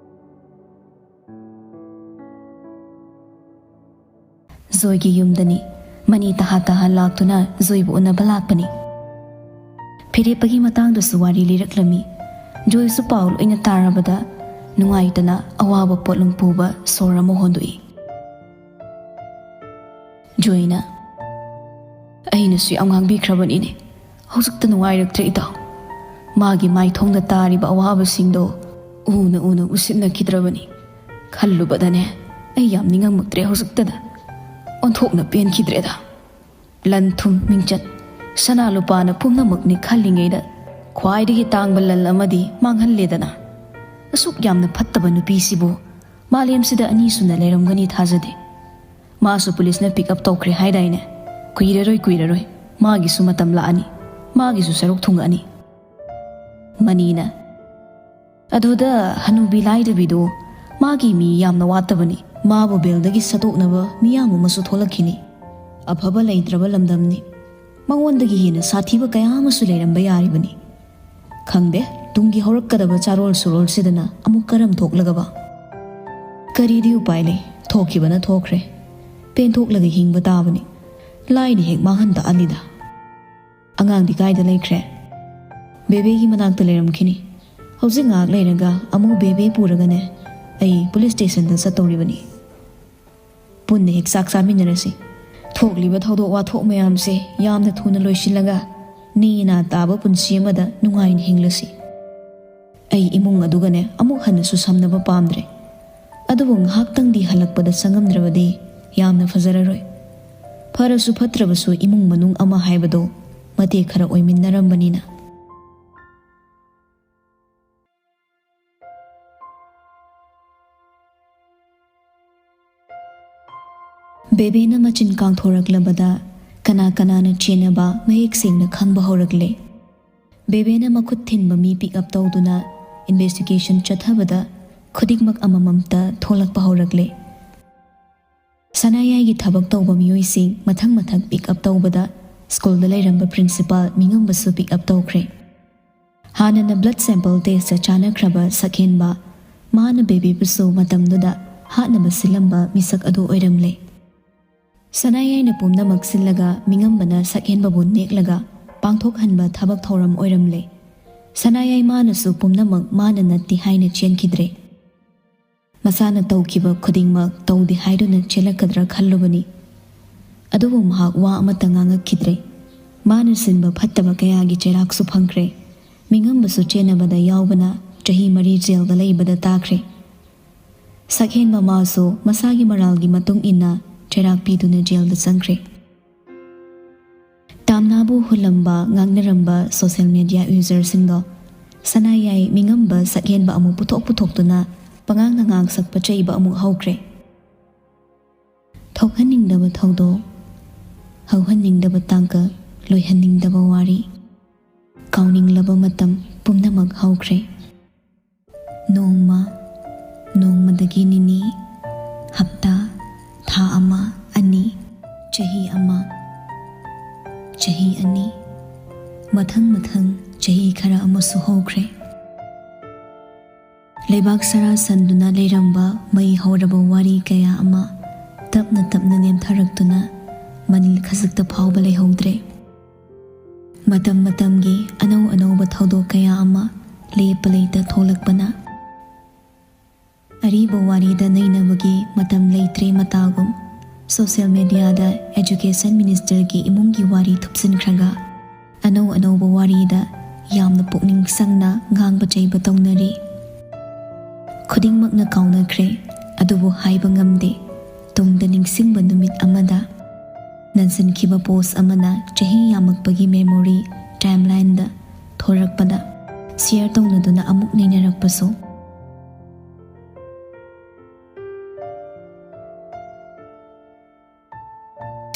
ꯖꯣꯏꯒꯤ ꯌꯨꯝꯗꯅꯤ꯫ ꯃꯅꯤ ꯇꯍꯥ ꯇꯍꯥ ꯂꯥꯛꯇꯨꯅ ꯖꯣꯏꯕꯨ ꯎꯅꯕ ꯂꯥꯛꯄꯅꯤ꯫ ꯐꯤꯔꯦꯞꯄꯒꯤ ꯃꯇꯥꯡꯗꯁꯨ ꯋꯥꯔꯤ ꯂꯤꯔꯛꯂꯝꯃꯤ꯫ ꯖꯣꯏꯁꯨ ꯄꯥꯎ ꯂꯣꯏꯅ ꯇꯥꯔꯕꯗ ꯅꯨꯡꯉꯥꯏꯇꯅ ꯑꯋꯥꯕ ꯄꯣꯠꯂꯨꯝ ꯄꯨꯕ ꯁꯣꯔ ꯑꯃ ꯍꯣꯟꯗꯣꯛꯏ꯫ ꯖꯣꯏꯅ, "ꯑꯩꯅꯁꯨ ꯌꯥꯝ ꯉꯥꯡꯕꯤꯈ꯭ꯔꯕꯅꯤꯅꯦ꯫ ꯍꯧꯖꯤꯛꯇ ꯅꯨꯡꯉꯥꯏꯔꯛꯇ꯭ꯔꯦ ꯏꯇꯥꯎ꯫ ꯃꯥꯒꯤ ꯃꯥꯏꯊꯣꯡꯗ ꯇꯥꯔꯤꯕ ꯑꯋꯥꯕꯁꯤꯡꯗꯣ ꯎꯅ ꯎꯅ ꯎꯁꯤꯠꯅꯈꯤꯗ꯭ꯔꯕꯅꯤ꯫ ꯈꯜꯂꯨꯕꯗꯅꯦ ꯑꯩ ꯌꯥꯝ ꯅꯤꯡꯉꯝꯃꯛꯇ꯭ꯔꯦ ꯍꯧꯖꯤꯛꯇꯗ꯫ ꯑꯣꯟꯊꯣꯛꯅ ꯄꯦꯟꯈꯤꯗ꯭ꯔꯦꯗ꯫ ꯂꯟ ꯊꯨꯝ ꯃꯤꯡꯆꯠ, ꯁꯅꯥ ꯂꯨꯄꯥꯅ ꯄꯨꯝꯅꯃꯛꯅꯤ ꯈꯜꯂꯤꯉꯩꯗ ꯈ꯭ꯋꯥꯏꯗꯒꯤ ꯇꯥꯡꯕ ꯂꯟ ꯑꯃꯗꯤ ꯃꯥꯡꯍꯜꯂꯦꯗꯅ꯫ ꯑꯁꯨꯛ ꯌꯥꯝꯅ ꯐꯠꯇꯕ ꯅꯨꯄꯤꯁꯤꯕꯨ ꯃꯥꯂꯦꯝꯁꯤꯗ ꯑꯅꯤꯁꯨꯅ ꯂꯩꯔꯝꯒꯅꯤ ꯊꯥꯖꯗꯦ꯫ ꯃꯥꯁꯨ ꯄꯨꯂꯤꯁꯅ ꯄꯤꯛ ꯑꯞ ꯇꯧꯈ꯭ꯔꯦ ꯍꯥꯏꯗꯥꯏꯅꯦ? ꯀꯨꯏꯔꯔꯣꯏ, ꯀꯨꯏꯔꯔꯣꯏ꯫ ꯃꯥꯒꯤꯁꯨ ꯃꯇꯝ ꯂꯥꯛꯑꯅꯤ꯫ ꯃꯥꯒꯤꯁꯨ ꯁꯔꯨꯛ ꯊꯨꯡꯉꯛꯑꯅꯤ꯫" ꯃꯅꯤꯅ, "ꯑꯗꯨꯗ ꯍꯅꯨꯕꯤ ꯂꯥꯏꯗꯕꯤꯗꯣ, ꯃꯥꯒꯤ ꯃꯤ ꯌꯥꯝꯅ ꯋꯥꯠꯇꯕꯅꯤ꯫ ꯃꯥꯕꯨ ꯕꯦꯜꯗꯒꯤ ꯁꯠꯇꯣꯛꯅꯕ ꯃꯤꯌꯥꯝ ꯑꯃꯁꯨ ꯊꯣꯛꯂꯛꯈꯤꯅꯤ꯫ ꯑꯐꯕ ꯂꯩꯇ꯭ꯔꯕ ꯂꯝꯗꯝꯅꯤ꯫ ꯃꯉꯣꯟꯗꯒꯤ ꯍꯦꯟꯅ ꯁꯥꯊꯤꯕ ꯀꯌꯥ ꯑꯃꯁꯨ ꯂꯩꯔꯝꯕ ꯌꯥꯔꯤꯕꯅꯤ꯫ ꯈꯪꯗꯦ, ꯇꯨꯡꯒꯤ ꯍꯧꯔꯛꯀꯗꯕ ꯆꯥꯔꯣꯜ ꯁꯨꯔꯣꯜꯁꯤꯗꯅ ꯑꯃꯨꯛ ꯀꯔꯝ ꯊꯣꯛꯂꯒꯕ꯫ ꯀꯔꯤꯗꯤ ꯎꯄꯥꯏ ꯂꯩ? ꯊꯣꯛꯈꯤꯕꯅ ꯊꯣꯛꯈ꯭ꯔꯦ꯫ ꯄꯦꯟꯊꯣꯛꯂꯒ ꯍꯤꯡꯕ ꯇꯥꯕꯅꯤ꯫ ꯂꯥꯏꯅ ꯍꯦꯛ ꯃꯥꯡꯍꯟ ꯇꯥꯛꯍꯜꯂꯤꯗ꯫" "ꯑꯉꯥꯡꯗꯤ ꯀꯥꯏꯗ ꯂꯩꯈ꯭ꯔꯦ?" "ꯕꯦꯕꯦꯒꯤ ꯃꯅꯥꯛꯇ ꯂꯩꯔꯝꯈꯤꯅꯤ꯫ ꯍꯧꯖꯤꯛ ꯉꯥꯏꯍꯥꯛ ꯂꯩꯔꯒ ꯑꯃꯨꯛ ꯕꯦꯕꯦ ꯄꯨꯔꯒꯅꯦ ꯑꯩ ꯄꯨꯂꯤꯁ ꯁ꯭ꯇꯦꯁꯟꯗ ꯆꯠꯇꯧꯔꯤꯕꯅꯤ꯫ ꯄꯨꯟꯅ ꯍꯦꯛ ꯆꯥꯛ ꯆꯥꯃꯤꯟꯅꯔꯁꯤ꯫ ꯊꯣꯛꯂꯤꯕ ꯊꯧꯗꯣꯛ ꯋꯥꯊꯣꯛ ꯃꯌꯥꯝꯁꯦ ꯌꯥꯝꯅ ꯊꯨꯅ ꯂꯣꯏꯁꯤꯜꯂꯒ ꯅꯦ ꯅꯥ ꯇꯥꯕ ꯄꯨꯟꯁꯤ ꯑꯃꯗ ꯅꯨꯡꯉꯥꯏꯅ ꯍꯤꯡꯂꯁꯤ꯫ ꯑꯩ ꯏꯃꯨꯡ ꯑꯗꯨꯒꯅꯦ ꯑꯃꯨꯛ ꯍꯟꯅꯁꯨ ꯁꯝꯅꯕ ꯄꯥꯝꯗ꯭ꯔꯦ꯫ ꯑꯗꯨꯕꯨ ꯉꯥꯏꯍꯥꯛꯇꯪꯗꯤ ꯍꯜꯂꯛꯄꯗ ꯆꯪꯉꯝꯗ꯭ꯔꯕꯗꯤ ꯌꯥꯝꯅ ꯐꯖꯔꯔꯣꯏ꯫ ꯐꯔꯁꯨ ꯐꯠꯇ꯭ꯔꯕꯁꯨ ꯏꯃꯨꯡ ꯃꯅꯨꯡ ꯑꯃ ꯍꯥꯏꯕꯗꯣ ꯃꯇꯦꯛ ꯈꯔ ꯑꯣꯏꯃꯤꯟꯅꯔꯝꯕꯅꯤꯅ꯫" ꯕꯦꯕꯦꯅ ꯃꯆꯤꯟ ꯀꯥꯡꯊꯣꯔꯛꯂꯕꯗ ꯀꯅꯥ ꯀꯅꯥꯅ ꯆꯦꯟꯅꯕ ꯃꯌꯦꯛ ꯁꯦꯡꯅ ꯈꯪꯕ ꯍꯧꯔꯛꯂꯦ꯫ ꯕꯦꯕꯦꯅ ꯃꯈꯨꯠ ꯊꯤꯟꯕ ꯃꯤ pick up ꯇꯧꯗꯨꯅ investigation ꯆꯠꯊꯕꯗ ꯈꯨꯗꯤꯡꯃꯛ ꯑꯃꯃꯝꯇ ꯊꯣꯛꯂꯛꯄ ꯍꯧꯔꯛꯂꯦ꯫ ꯁꯅꯥꯌꯥꯏꯒꯤ ꯊꯕꯛ ꯇꯧꯕ ꯃꯤꯑꯣꯏꯁꯤꯡ ꯃꯊꯪ ꯃꯊꯪ pick up ꯇꯧꯕꯗ ꯁ꯭ꯀꯨꯜꯗ ꯂꯩꯔꯝꯕ principal ꯃꯤꯉꯝꯕꯁꯨ pick up ꯇꯧꯈ꯭ꯔꯦ꯫ ꯍꯥꯟꯅꯅ blood sample test ꯆꯥꯅꯈ꯭ꯔꯕ ꯁꯛꯍꯦꯟꯕ ꯃꯥꯅ ꯕꯦꯕꯤꯕꯨꯁꯨ ꯃꯇꯝꯗꯨꯗ ꯍꯥꯠꯅꯕ ꯁꯤꯜꯂꯝꯕ ꯃꯤꯁꯛ ꯑꯗꯨ ꯑꯣꯏꯔꯝꯂꯦ꯫ ꯁꯅꯥꯌꯥꯏꯅ ꯄꯨꯝꯅꯃꯛ ꯁꯤꯜꯂꯒ ꯃꯤꯉꯝꯕꯅ ꯁꯛꯍꯦꯟꯕꯕꯨ ꯅꯦꯛꯂꯒ ꯄꯥꯡꯊꯣꯛꯍꯟꯕ ꯊꯕꯛ ꯊꯧꯔꯝ ꯑꯣꯏꯔꯝꯂꯦ꯫ ꯁꯅꯥꯌꯥꯏ ꯃꯥꯅꯁꯨ ꯄꯨꯝꯅꯃꯛ ꯃꯥꯅ ꯅꯠꯇꯦ ꯍꯥꯏꯅ ꯆꯦꯟꯈꯤꯗ꯭ꯔꯦ꯫ ꯃꯁꯥꯅ ꯇꯧꯈꯤꯕ ꯈꯨꯗꯤꯡꯃꯛ ꯇꯧꯗꯦ ꯍꯥꯏꯗꯨꯅ ꯆꯦꯜꯂꯛꯀꯗ꯭ꯔꯥ ꯈꯜꯂꯨꯕꯅꯤ꯫ ꯑꯗꯨꯕꯨ ꯃꯍꯥꯛ ꯋꯥ ꯑꯃꯠꯇ ꯉꯥꯡꯉꯛꯈꯤꯗ꯭ꯔꯦ꯫ ꯃꯥꯅ ꯁꯤꯟꯕ ꯐꯠꯇꯕ ꯀꯌꯥꯒꯤ ꯆꯩꯔꯥꯛꯁꯨ ꯐꯪꯈ꯭ꯔꯦ꯫ ꯃꯤꯉꯝꯕꯁꯨ ꯆꯦꯟꯅꯕꯗ ꯌꯥꯎꯕꯅ ꯆꯍꯤ ꯃꯔꯤ ꯖꯦꯜꯗ ꯂꯩꯕꯗ ꯇꯥꯈ꯭ꯔꯦ꯫ ꯁꯛꯍꯦꯟꯕ ꯃꯥꯁꯨ ꯃꯁꯥꯒꯤ ꯃꯔꯥꯜꯒꯤ ꯃꯇꯨꯡ ꯏꯟꯅ ꯆꯩꯔꯥꯛ ꯄꯤꯗꯨꯅ ꯖꯦꯜꯗ ꯆꯪꯈ꯭ꯔꯦ꯫ ꯇꯥꯝꯅꯥꯕꯨ ꯍꯨꯜꯂꯝꯕ, ꯉꯥꯡꯅꯔꯝꯕ social media userꯁꯤꯡꯗꯣ ꯁꯅꯥꯌꯥꯏ ꯃꯤꯉꯝꯕ ꯁꯛꯍꯦꯟꯕ ꯑꯃꯨꯛ ꯄꯨꯊꯣꯛ ꯄꯨꯊꯣꯛꯇꯨꯅ ꯄꯉꯥꯡꯗ ꯉꯥꯡꯁꯛꯄ ꯆꯩꯕ ꯑꯃꯨꯛ ꯍꯧꯈ꯭ꯔꯦ꯫ ꯊꯣꯛꯍꯟꯅꯤꯡꯗꯕ ꯊꯧꯗꯣꯛ, ꯍꯧꯍꯟꯅꯤꯡꯗꯕ ꯇꯥꯡꯀꯛ, ꯂꯣꯏꯍꯟꯅꯤꯡꯗꯕ ꯋꯥꯔꯤ, ꯀꯥꯎꯅꯤꯡꯂꯕ ꯃꯇꯝ ꯄꯨꯝꯅꯃꯛ ꯍꯧꯈ꯭ꯔꯦ꯫ ꯅꯣꯡꯃ, ꯅꯣꯡꯃꯗꯒꯤ ꯅꯤꯅꯤ, ꯍꯞꯇꯥ, ꯊꯥ ꯑꯃ, ꯑꯅꯤ, ꯆꯍꯤ ꯑꯃ, ꯆꯍꯤ ꯑꯅꯤ, ꯃꯊꯪ ꯃꯊꯪ ꯆꯍꯤ ꯈꯔ ꯑꯃꯁꯨ ꯍꯧꯈ꯭ꯔꯦ꯫ ꯂꯩꯕꯥꯛ ꯁꯔꯥ ꯁꯟꯗꯨꯅ ꯂꯩꯔꯝꯕ ꯃꯩ ꯍꯧꯔꯕ ꯋꯥꯔꯤ ꯀꯌꯥ ꯑꯃ ꯇꯞꯅ ꯇꯞꯅ ꯅꯦꯝꯊꯔꯛꯇꯨꯅ ꯃꯅꯤꯜ ꯈꯖꯤꯛꯇ ꯐꯥꯎꯕ ꯂꯩꯍꯧꯗ꯭ꯔꯦ꯫ ꯃꯇꯝ ꯃꯇꯝꯒꯤ ꯑꯅꯧ ꯑꯅꯧꯕ ꯊꯧꯗꯣꯛ ꯀꯌꯥ ꯑꯃ ꯂꯦꯞꯄ ꯂꯩꯇ ꯊꯣꯛꯂꯛꯄꯅ ꯑꯔꯤꯕ ꯋꯥꯔꯤꯗ ꯅꯩꯅꯕꯒꯤ ꯃꯇꯝ ꯂꯩꯇ꯭ꯔꯦ ꯃꯇꯥꯒꯨꯝ, social mediaꯗ education ministerꯒꯤ ꯏꯃꯨꯡꯒꯤ ꯋꯥꯔꯤ ꯊꯨꯞꯆꯤꯟꯈ꯭ꯔꯒ ꯑꯅꯧ ꯑꯅꯧꯕ ꯋꯥꯔꯤꯗ ꯌꯥꯝꯅ ꯄꯨꯛꯅꯤꯡ ꯆꯪꯅ ꯉꯥꯡꯕ ꯆꯩꯕ ꯇꯧꯅꯔꯤ꯫ ꯈꯨꯗꯤꯡꯃꯛꯅ ꯀꯥꯎꯅꯈ꯭ꯔꯦ, ꯑꯗꯨꯕꯨ ꯍꯥꯏꯕ ꯉꯝꯗꯦ, ꯇꯨꯡꯗ ꯅꯤꯡꯁꯤꯡꯕ ꯅꯨꯃꯤꯠ ꯑꯃꯗ꯫ ꯅꯟꯁꯤꯟꯈꯤꯕ post ꯑꯃꯅ ꯆꯍꯤ ꯌꯥꯝꯃꯛꯄꯒꯤ memory timelineꯗ ꯊꯣꯔꯛꯄꯗ share ꯇꯧꯅꯗꯨꯅ ꯑꯃꯨꯛ ꯅꯩꯅꯔꯛꯄꯁꯨ꯫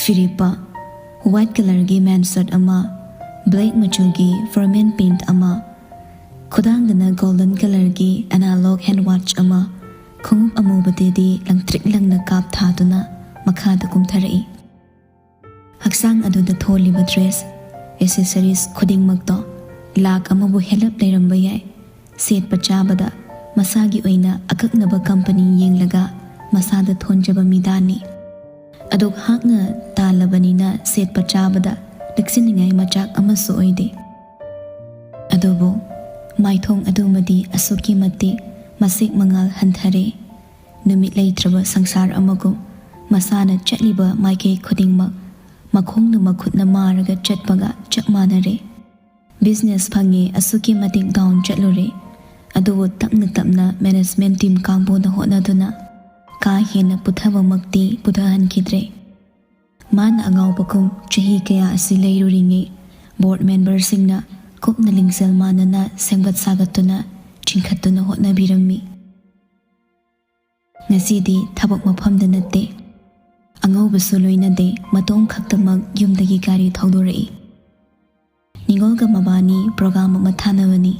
ꯐꯤꯔꯦꯞꯄ white colourꯒꯤ men's shirt ꯑꯃ, black ꯃꯆꯨꯒꯤ Farman pant ꯑꯃ, ꯈꯨꯗꯥꯡꯗꯅ golden colourꯒꯤ analog hand watch ꯑꯃ, ꯈꯣꯡꯎꯞ ꯑꯃꯨꯕꯗꯗꯤ ꯂꯪꯇ꯭ꯔꯤꯛ ꯂꯪꯅ ꯀꯥꯞ ꯊꯥꯗꯨꯅ ꯃꯈꯥꯗ ꯀꯨꯝꯊꯔꯛꯏ꯫ ꯍꯛꯆꯥꯡ ꯑꯗꯨꯗ ꯊꯣꯜꯂꯤꯕ dress, accessories ꯈꯨꯗꯤꯡꯃꯛꯇꯣ ꯂꯥꯛ ꯑꯃꯕꯨ ꯍꯦꯜꯂꯞ ꯂꯩꯔꯝꯕ ꯌꯥꯏ꯫ ꯁꯦꯠꯄ ꯆꯥꯕꯗ ꯃꯁꯥꯒꯤ ꯑꯣꯏꯅ ꯑꯀꯛꯅꯕ company ꯌꯦꯡꯂꯒ ꯃꯁꯥꯗ ꯊꯣꯟꯖꯕ ꯃꯤꯗꯥꯅꯤ꯫ ꯑꯗꯨꯛ ꯍꯥꯛꯅ ꯇꯥꯜꯂꯕꯅꯤꯅ ꯁꯦꯠꯄ ꯆꯥꯕꯗ ꯂꯤꯛꯁꯤꯟꯅꯤꯡꯉꯥꯏ ꯃꯆꯥꯛ ꯑꯃꯁꯨ ꯑꯣꯏꯗꯦ꯫ ꯑꯗꯨꯕꯨ ꯃꯥꯏꯊꯣꯡ ꯑꯗꯨꯃꯗꯤ ꯑꯁꯨꯛꯀꯤ ꯃꯇꯤꯛ ꯃꯁꯦꯛ ꯃꯉꯥꯜ ꯍꯟꯊꯔꯦ꯫ ꯅꯨꯃꯤꯠ ꯂꯩꯇ꯭ꯔꯕ ꯁꯪꯁꯥꯔ ꯑꯃꯒꯨꯝ ꯃꯁꯥꯅ ꯆꯠꯂꯤꯕ ꯃꯥꯏꯀꯩ ꯈꯨꯗꯤꯡꯃꯛ ꯃꯈꯣꯡꯅ ꯃꯈꯨꯠꯅ ꯃꯥꯔꯒ ꯆꯠꯄꯒ ꯆꯞ ꯃꯥꯟꯅꯔꯦ꯫ Business ꯐꯪꯉꯦ, ꯑꯁꯨꯛꯀꯤ ꯃꯇꯤꯛ down ꯆꯠꯂꯨꯔꯦ꯫ ꯑꯗꯨꯕꯨ ꯇꯞꯅ ꯇꯞꯅ management team ꯀꯥꯡꯕꯨꯅ ꯍꯣꯠꯅꯗꯨꯅ ꯀꯥ ꯍꯦꯟꯅ ꯄꯨꯊꯕꯃꯛꯇꯤ ꯄꯨꯊꯍꯟꯈꯤꯗ꯭ꯔꯦ꯫ ꯃꯥꯅ ꯑꯉꯥꯎꯕꯒꯨꯝ ꯆꯍꯤ ꯀꯌꯥ ꯑꯁꯤ ꯂꯩꯔꯨꯔꯤꯉꯩ board memberꯁꯤꯡꯅ ꯀꯨꯞꯅ ꯂꯤꯡꯖꯦꯜ ꯃꯥꯟꯅꯅ ꯁꯦꯝꯒꯠ ꯁꯥꯒꯠꯇꯨꯅ ꯆꯤꯡꯈꯠꯇꯨꯅ ꯍꯣꯠꯅꯕꯤꯔꯝꯃꯤ꯫ ꯉꯁꯤꯗꯤ ꯊꯕꯛ ꯃꯐꯝꯗ ꯅꯠꯇꯦ, ꯑꯉꯧꯕꯁꯨ ꯂꯣꯏꯅꯗꯦ, ꯃꯇꯣꯝ ꯈꯛꯇꯃꯛ ꯌꯨꯝꯗꯒꯤ ꯒꯥꯔꯤ ꯊꯧꯗꯣꯔꯛꯏ꯫ ꯅꯤꯉꯣꯜꯒ ꯃꯕꯥꯅꯤ program ꯑꯃ ꯊꯥꯅꯕꯅꯤ꯫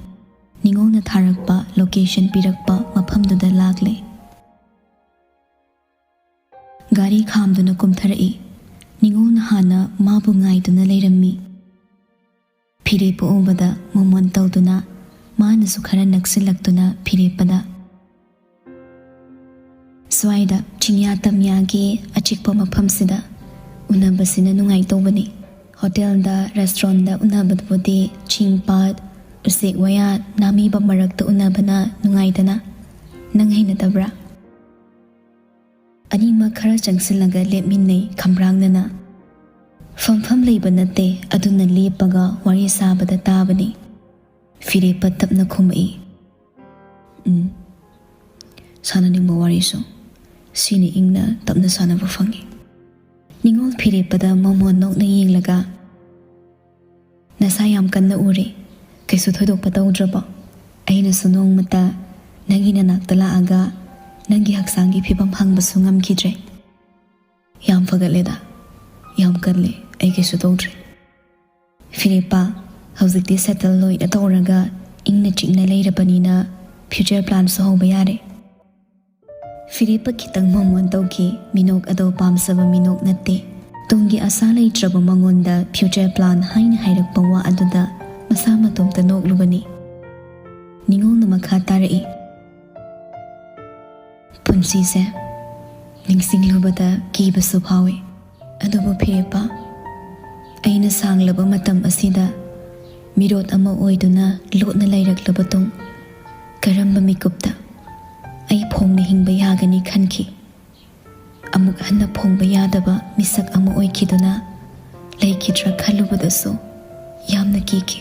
ꯅꯤꯉꯣꯜꯅ ꯊꯥꯔꯛꯄ location ꯄꯤꯔꯛꯄ ꯃꯐꯝꯗꯨꯗ ꯂꯥꯛꯂꯦ꯫ ꯒꯥꯔꯤ ꯈꯥꯝꯗꯨꯅ ꯀꯨꯝꯊꯔꯛꯏ꯫ ꯅꯤꯉꯣꯜꯅ ꯍꯥꯟꯅ ꯃꯥꯕꯨ ꯉꯥꯏꯗꯨꯅ ꯂꯩꯔꯝꯃꯤ꯫ ꯐꯤꯔꯦꯞꯄ ꯎꯕꯗ ꯃꯣꯃꯣꯟ ꯇꯧꯗꯨꯅ ꯃꯥꯅꯁꯨ ꯈꯔ ꯅꯛꯁꯤꯜꯂꯛꯇꯨꯅ ꯐꯤꯔꯦꯞꯄꯗ, "ꯁ꯭ꯋꯥꯏꯗ ꯆꯤꯡꯌꯥ ꯇꯝꯌꯥꯒꯤ ꯑꯆꯤꯛꯄ ꯃꯐꯝꯁꯤꯗ ꯎꯅꯕꯁꯤꯅ ꯅꯨꯡꯉꯥꯏꯇꯧꯕꯅꯤ꯫ Hotelꯗ, restaurantꯗ ꯎꯅꯕꯗꯨꯕꯨꯗꯤ ꯆꯤꯡ ꯄꯥꯠ, ꯎꯆꯦꯛ ꯋꯥꯌꯥ ꯅꯥꯃꯤꯕ ꯃꯔꯛꯇ ꯎꯅꯕꯅ ꯅꯨꯡꯉꯥꯏꯗꯅ꯫ ꯅꯪ ꯍꯩꯅꯗꯕ꯭ꯔꯥ?" ꯑꯅꯤꯃꯛ ꯈꯔ ꯆꯪꯁꯤꯜꯂꯒ ꯂꯦꯞꯃꯤꯟꯅꯩ ꯈꯝꯕ꯭ꯔꯥꯡꯅꯅ꯫ ꯐꯝꯐꯝ ꯂꯩꯕ ꯅꯠꯇꯦ, ꯑꯗꯨꯅ ꯂꯦꯞꯄꯒ ꯋꯥꯔꯤ ꯁꯥꯕꯗ ꯇꯥꯕꯅꯤ꯫ ꯐꯤꯔꯦꯞꯄ ꯇꯞꯅ ꯈꯨꯝꯃꯛꯏ, "ꯎꯝ, ꯁꯥꯟꯅꯅꯤꯡꯕ ꯋꯥꯔꯤꯁꯨ ꯁꯤꯅ ꯏꯪꯅ ꯇꯞꯅ ꯁꯥꯟꯅꯕ ꯐꯪꯉꯤ꯫" ꯅꯤꯉꯣꯜ ꯐꯤꯔꯦꯞꯄꯗ ꯃꯣꯃꯣꯟ ꯅꯣꯛꯅ ꯌꯦꯡꯂꯒ, "ꯅꯁꯥ ꯌꯥꯝ ꯀꯟꯅ ꯎꯔꯦ, ꯀꯩꯁꯨ ꯊꯣꯏꯗꯣꯛꯄ ꯇꯧꯗ꯭ꯔꯕꯣ? ꯑꯩꯅꯁꯨ ꯅꯣꯡꯃꯇ ꯅꯪꯒꯤ ꯅꯅꯥꯛꯇ ꯂꯥꯛꯑꯒ ꯅꯪꯒꯤ ꯍꯛꯆꯥꯡꯒꯤ ꯐꯤꯕꯝ ꯍꯪꯕꯁꯨ ꯉꯝꯈꯤꯗ꯭ꯔꯦ꯫ ꯌꯥꯝ ꯐꯒꯠꯂꯦꯗ꯫ ꯌꯥꯝ ꯀꯜꯂꯦ, ꯑꯩ ꯀꯩꯁꯨ ꯇꯧꯗ꯭ꯔꯦ꯫ ꯐꯤꯔꯦꯞꯄ, ꯍꯧꯖꯤꯛꯇꯤ ꯁꯦꯇꯜ ꯂꯣꯏꯅ ꯇꯧꯔꯒ ꯏꯪꯅ ꯆꯤꯛꯅ ꯂꯩꯔꯕꯅꯤꯅ ꯐ꯭ꯌꯨꯆꯔ ꯄ꯭ꯂꯥꯟꯁꯨ ꯍꯧꯕ ꯌꯥꯔꯦ꯫ ꯐꯤꯔꯦꯞꯄ ꯈꯤꯇꯪ ꯃꯣꯃꯣꯟ ꯇꯧꯈꯤ꯫ ꯃꯤꯅꯣꯛ ꯑꯗꯣ ꯄꯥꯝꯖꯕ ꯃꯤꯅꯣꯛ ꯅꯠꯇꯦ꯫ ꯇꯨꯡꯒꯤ ꯑꯁꯥ ꯂꯩꯇ꯭ꯔꯕ ꯃꯉꯣꯟꯗ ꯐ꯭ꯌꯨꯆꯔ ꯄ꯭ꯂꯥꯟ ꯍꯥꯏꯅ ꯍꯥꯏꯔꯛꯄ ꯋꯥ ꯑꯗꯨꯗ ꯃꯁꯥ ꯃꯇꯣꯝꯇ ꯅꯣꯛꯂꯨꯕꯅꯤ꯫ ꯅꯤꯉꯣꯜꯅ ꯃꯈꯥ ꯇꯥꯔꯛꯏ, ꯄꯨꯟꯁꯤꯁꯦ ꯅꯤꯡꯁꯤꯡꯂꯨꯕꯗ ꯀꯤꯕꯁꯨ ꯐꯥꯎꯏ꯫ ꯑꯗꯨꯕꯨ ꯐꯤꯔꯦꯞꯄ, ꯑꯩꯅ ꯁꯥꯡꯂꯕ ꯃꯇꯝ ꯑꯁꯤꯗ ꯃꯤꯔꯣꯠ ꯑꯃ ꯑꯣꯏꯗꯨꯅ ꯂꯣꯠꯅ ꯂꯩꯔꯛꯂꯕ ꯇꯨꯡ ꯀꯔꯝꯕ ꯃꯤꯀꯨꯞꯇ ꯑꯩ ꯐꯣꯡꯅ ꯍꯤꯡꯕ ꯌꯥꯒꯅꯤ ꯈꯟꯈꯤ꯫ ꯑꯃꯨꯛ ꯍꯟꯅ ꯐꯣꯡꯕ ꯌꯥꯗꯕ ꯃꯤꯁꯛ ꯑꯃ ꯑꯣꯏꯈꯤꯗꯨꯅ ꯂꯩꯈꯤꯗ꯭ꯔꯥ ꯈꯜꯂꯨꯕꯗꯁꯨ ꯌꯥꯝꯅ ꯀꯤꯈꯤ꯫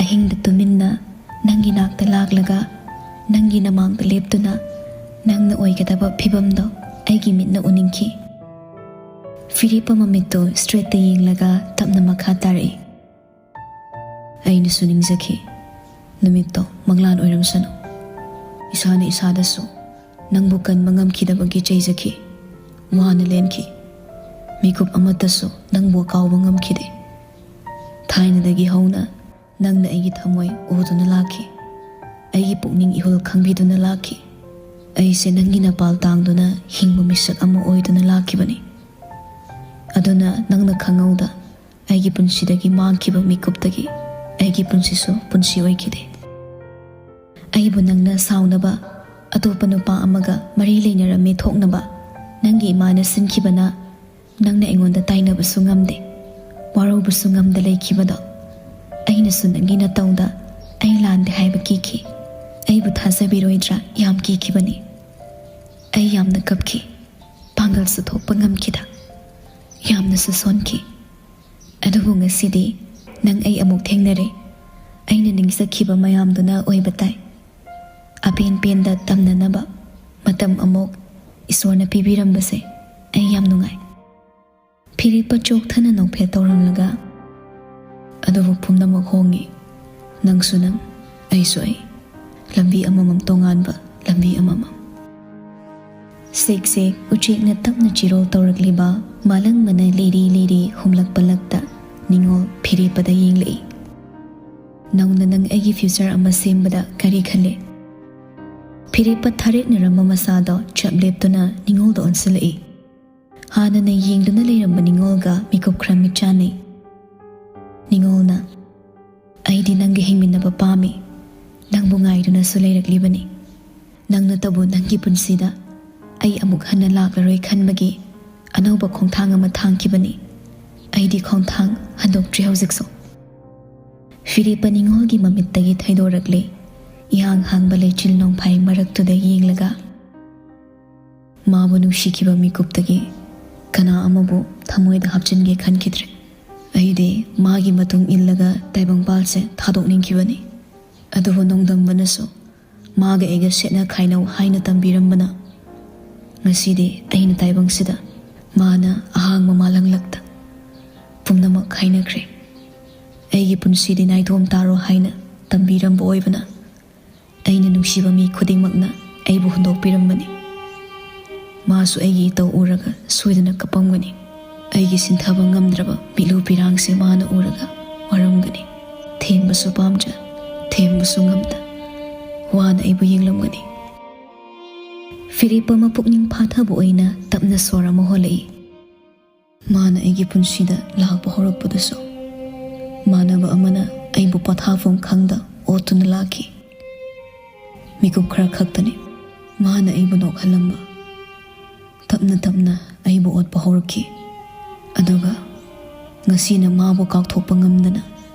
ꯑꯍꯤꯡꯗ ꯇꯨꯃꯤꯟꯅ ꯅꯪꯒꯤ ꯅꯥꯛꯇ ꯂꯥꯛꯂꯒ ꯅꯪꯒꯤ ꯅꯃꯥꯡꯗ ꯂꯦꯞꯇꯨꯅ ꯅꯪꯅ ꯑꯣꯏꯒꯗꯕ ꯐꯤꯕꯝꯗꯣ ꯑꯩꯒꯤ ꯃꯤꯠꯅ ꯎꯅꯤꯡꯈꯤ꯫ ꯐꯤꯔꯦꯞꯄ ꯃꯃꯤꯠꯇꯨ ꯁ꯭ꯇ꯭ꯔꯦꯠꯇ ꯌꯦꯡꯂꯒ ꯇꯞꯅ ꯃꯈꯥ ꯇꯥꯔꯛꯏ꯫ ꯑꯩꯅꯁꯨ ꯅꯤꯡꯖꯈꯤ, ꯅꯨꯃꯤꯠꯇꯣ ꯃꯪꯂꯥꯟ ꯑꯣꯏꯔꯝꯁꯅꯨ꯫ ꯏꯁꯥꯅ ꯏꯁꯥꯗꯁꯨ ꯅꯪꯕꯨ ꯀꯟꯕ ꯉꯝꯈꯤꯗꯕꯒꯤ ꯆꯩꯖꯈꯤ꯫ ꯋꯥꯅ ꯂꯦꯟꯈꯤ꯫ ꯃꯤꯀꯨꯞ ꯑꯃꯠꯇꯁꯨ ꯅꯪꯕꯨ ꯀꯥꯎꯕ ꯉꯝꯈꯤꯗꯦ꯫ ꯊꯥꯏꯅꯗꯒꯤ ꯍꯧꯅ ꯅꯪꯅ ꯑꯩꯒꯤ ꯊꯃꯣꯏ ꯎꯗꯨꯅ ꯂꯥꯛꯈꯤ꯫ ꯑꯩꯒꯤ ꯄꯨꯛꯅꯤꯡ ꯏꯍꯨꯜ ꯈꯪꯕꯤꯗꯨꯅ ꯂꯥꯛꯈꯤ꯫ ꯑꯩꯁꯦ ꯅꯪꯒꯤ ꯅꯄꯥꯜ ꯇꯥꯡꯗꯨꯅ ꯍꯤꯡꯕ ꯃꯤꯁꯛ ꯑꯃ ꯑꯣꯏꯗꯨꯅ ꯂꯥꯛꯈꯤꯕꯅꯤ꯫ ꯑꯗꯨꯅ ꯅꯪꯅ ꯈꯪꯍꯧꯗ ꯑꯩꯒꯤ ꯄꯨꯟꯁꯤꯗꯒꯤ ꯃꯥꯡꯈꯤꯕ ꯃꯤꯀꯨꯞꯇꯒꯤ ꯑꯩꯒꯤ ꯄꯨꯟꯁꯤꯁꯨ ꯄꯨꯟꯁꯤ ꯑꯣꯏꯈꯤꯗꯦ꯫ ꯑꯩꯕꯨ ꯅꯪꯅ ꯁꯥꯎꯅꯕ, ꯑꯇꯣꯞꯄ ꯅꯨꯄꯥ ꯑꯃꯒ ꯃꯔꯤ ꯂꯩꯅꯔꯝꯃꯦ ꯊꯣꯛꯅꯕ ꯅꯪꯒꯤ ꯏꯃꯥꯅ ꯁꯤꯟꯈꯤꯕꯅ ꯅꯪꯅ ꯑꯩꯉꯣꯟꯗ ꯇꯥꯏꯅꯕꯁꯨ ꯉꯝꯗꯦ, ꯋꯥꯔꯧꯕꯁꯨ ꯉꯝꯗ ꯂꯩꯈꯤꯕꯗꯣ꯫ ꯑꯩꯅꯁꯨ ꯅꯪꯒꯤ ꯅꯇꯧꯗ ꯑꯩ ꯂꯥꯟꯗꯦ ꯍꯥꯏꯕ ꯀꯤꯈꯤ꯫ ꯑꯩꯕꯨ ꯊꯥꯖꯕꯤꯔꯣꯏꯗ꯭ꯔꯥ ꯌꯥꯝ ꯀꯤꯈꯤꯕꯅꯤ꯫ ꯑꯩ ꯌꯥꯝꯅ ꯀꯞꯈꯤ꯫ ꯄꯥꯡꯒꯜꯁꯨ ꯊꯣꯛꯄ ꯉꯝꯈꯤꯗ꯫ ꯌꯥꯝꯅꯁꯨ ꯁꯣꯟꯈꯤ꯫ ꯑꯗꯨꯕꯨ ꯉꯁꯤꯗꯤ ꯅꯪ ꯑꯩ ꯑꯃꯨꯛ ꯊꯦꯡꯅꯔꯦ꯫ ꯑꯩꯅ ꯅꯤꯡꯖꯈꯤꯕ ꯃꯌꯥꯝꯗꯨꯅ ꯑꯣꯏꯕ ꯇꯥꯏ꯫ ꯑꯄꯦꯟ ꯄꯦꯟꯗ ꯇꯝꯅꯅꯕ ꯃꯇꯝ ꯑꯃꯨꯛ ꯏꯁꯣꯔꯅ ꯄꯤꯕꯤꯔꯝꯕꯁꯦ ꯑꯩ ꯌꯥꯝ ꯅꯨꯡꯉꯥꯏ꯫ ꯐꯤꯔꯦꯞꯄ ꯆꯣꯛꯊꯅ ꯅꯣꯛꯐꯦꯠ ꯇꯧꯔꯝꯂꯒ, ꯑꯗꯨꯕꯨ ꯄꯨꯝꯅꯃꯛ ꯍꯣꯡꯉꯤ꯫ ꯅꯪꯁꯨ ꯅꯪ, ꯑꯩꯁꯨ ꯑꯩ꯫ ꯂꯝꯕꯤ ꯑꯃꯃꯝ ꯇꯣꯉꯥꯟꯕ, ꯂꯝꯕꯤ ꯑꯃꯃꯝ꯫ ꯁꯦꯛ ꯁꯦꯛ ꯎꯆꯦꯛꯅ ꯇꯞꯅ ꯆꯤꯔꯣꯜ ꯇꯧꯔꯛꯂꯤꯕ ꯃꯥꯂꯪꯕꯅ ꯂꯤꯔꯤ ꯂꯤꯔꯤ ꯍꯨꯝꯂꯛꯄ ꯂꯛꯇ ꯅꯤꯉꯣꯜ ꯐꯤꯔꯦꯞꯄꯗ ꯌꯦꯡꯂꯛꯏ꯫ "ꯅꯧꯅ ꯅꯪ ꯑꯩꯒꯤ future ꯑꯃ ꯁꯦꯝꯕꯗ ꯀꯔꯤ ꯈꯜꯂꯤ?" ꯐꯤꯔꯦꯞꯄ ꯊꯥꯔꯦꯛꯅꯔꯝꯕ ꯃꯁꯥꯗꯣ ꯆꯞ ꯂꯦꯞꯇꯨꯅ ꯅꯤꯉꯣꯜꯗ ꯑꯣꯟꯁꯤꯜꯂꯛꯏ꯫ ꯍꯥꯟꯅꯅ ꯌꯦꯡꯗꯨꯅ ꯂꯩꯔꯝꯕ ꯅꯤꯉꯣꯜꯒ ꯃꯤꯀꯨꯞ ꯈꯔ ꯃꯤꯠꯆꯥꯟꯅꯩ꯫ ꯅꯤꯉꯣꯜꯅ, "ꯑꯩꯗꯤ ꯅꯪꯒ ꯍꯤꯡꯃꯤꯟꯅꯕ ꯄꯥꯝꯃꯤ꯫ ꯅꯪꯕꯨ ꯉꯥꯏꯗꯨꯅꯁꯨ ꯂꯩꯔꯛꯂꯤꯕꯅꯤ꯫ ꯅꯪ ꯅꯠꯇꯕꯨ ꯅꯪꯒꯤ ꯄꯨꯟꯁꯤꯗ ꯑꯩ ꯑꯃꯨꯛ ꯍꯟꯅ ꯂꯥꯛꯂꯔꯣꯏ ꯈꯟꯕꯒꯤ ꯑꯅꯧꯕ ꯈꯣꯡꯊꯥꯡ ꯑꯃ ꯊꯥꯡꯈꯤꯕꯅꯤ꯫ ꯑꯩꯗꯤ ꯈꯣꯡꯊꯥꯡ ꯍꯟꯗꯣꯛꯇ꯭ꯔꯤ ꯍꯧꯖꯤꯛꯁꯨ꯫" ꯐꯤꯔꯦꯞꯄ ꯅꯤꯉꯣꯜꯒꯤ ꯃꯃꯤꯠꯇꯒꯤ ꯊꯩꯗꯣꯔꯛꯂꯦ꯫ ꯏꯍꯥꯡ ꯍꯥꯡꯕ ꯂꯩꯆꯤꯜ ꯅꯣꯡꯐꯥꯏ ꯃꯔꯛꯇꯨꯗ ꯌꯦꯡꯂꯒ, ꯃꯥꯕꯨ ꯅꯨꯡꯁꯤꯈꯤꯕ ꯃꯤꯀꯨꯞꯇꯒꯤ ꯀꯅꯥ ꯑꯃꯕꯨ ꯊꯃꯣꯏꯗ ꯍꯥꯞꯆꯤꯟꯒꯦ ꯈꯟꯈꯤꯗ꯭ꯔꯦ꯫ ꯑꯩꯗꯤ ꯃꯥꯒꯤ ꯃꯇꯨꯡ ꯏꯜꯂꯒ ꯇꯥꯏꯕꯪꯄꯥꯜꯁꯦ ꯊꯥꯗꯣꯛꯅꯤꯡꯈꯤꯕꯅꯤ꯫ ꯑꯗꯨꯕꯨ ꯅꯣꯡꯗꯝꯕꯅꯁꯨ ꯃꯥꯒ ꯑꯩꯒ ꯁꯦꯠꯅ ꯈꯥꯏꯅꯧ ꯍꯥꯏꯅ ꯇꯝꯕꯤꯔꯝꯕꯅ, ꯉꯁꯤꯗꯤ ꯑꯩꯅ ꯇꯥꯏꯕꯪꯁꯤꯗ ꯃꯥꯅ ꯑꯍꯥꯡꯕ ꯃꯥꯂꯪꯂꯛꯇ ꯄꯨꯝꯅꯃꯛ ꯈꯥꯏꯅꯈ꯭ꯔꯦ꯫ ꯑꯩꯒꯤ ꯄꯨꯟꯁꯤꯗꯤ ꯅꯥꯏꯇꯣꯝ ꯇꯥꯔꯣ ꯍꯥꯏꯅ ꯇꯝꯕꯤꯔꯝꯕ ꯑꯣꯏꯕꯅ, ꯑꯩꯅ ꯅꯨꯡꯁꯤꯕ ꯃꯤ ꯈꯨꯗꯤꯡꯃꯛꯅ ꯑꯩꯕꯨ ꯍꯨꯟꯗꯣꯛꯄꯤꯔꯝꯕꯅꯤ꯫ ꯃꯥꯁꯨ ꯑꯩꯒꯤ ꯏꯇꯧ ꯎꯔꯒ ꯁꯣꯏꯗꯅ ꯀꯞꯄꯝꯒꯅꯤ꯫ ꯑꯩꯒꯤ ꯁꯤꯟꯊꯕ ꯉꯝꯗ꯭ꯔꯕ ꯃꯤꯠꯂꯨ ꯄꯤꯔꯥꯡꯁꯦ ꯃꯥꯅ ꯎꯔꯒ ꯋꯥꯔꯝꯒꯅꯤ꯫ ꯊꯦꯝꯕꯁꯨ ꯄꯥꯝꯖ, ꯊꯦꯝꯕꯁꯨ ꯉꯝꯗ, ꯋꯥꯅ ꯑꯩꯕꯨ ꯌꯦꯡꯂꯝꯒꯅꯤ꯫ ꯐꯤꯔꯦꯞꯄ ꯑꯃ ꯄꯨꯛꯅꯤꯡ ꯐꯥꯊꯕ ꯑꯣꯏꯅ ꯇꯞꯅ ꯁꯣꯔ ꯑꯃ ꯍꯣꯜꯂꯛꯏ꯫ ꯃꯥꯅ ꯑꯩꯒꯤ ꯄꯨꯟꯁꯤꯗ ꯂꯥꯛꯄ ꯍꯧꯔꯛꯄꯗꯁꯨ ꯃꯥꯟꯅꯕ ꯑꯃꯅ ꯑꯩꯕꯨ ꯄꯣꯊꯥꯐꯝ ꯈꯪꯗ ꯑꯣꯠꯇꯨꯅ ꯂꯥꯛꯈꯤ꯫ ꯃꯤꯀꯨꯞ ꯈꯔ ꯈꯛꯇꯅꯤ ꯃꯥꯅ ꯑꯩꯕꯨ ꯅꯣꯛꯍꯜꯂꯝꯕ꯫ ꯇꯞꯅ ꯇꯞꯅ ꯑꯩꯕꯨ ꯑꯣꯠꯄ ꯍꯧꯔꯛꯈꯤ꯫ ꯑꯗꯨꯒ ꯉꯁꯤꯅ ꯃꯥꯕꯨ ꯀꯥꯎꯊꯣꯛꯄ ꯉꯝꯗꯅ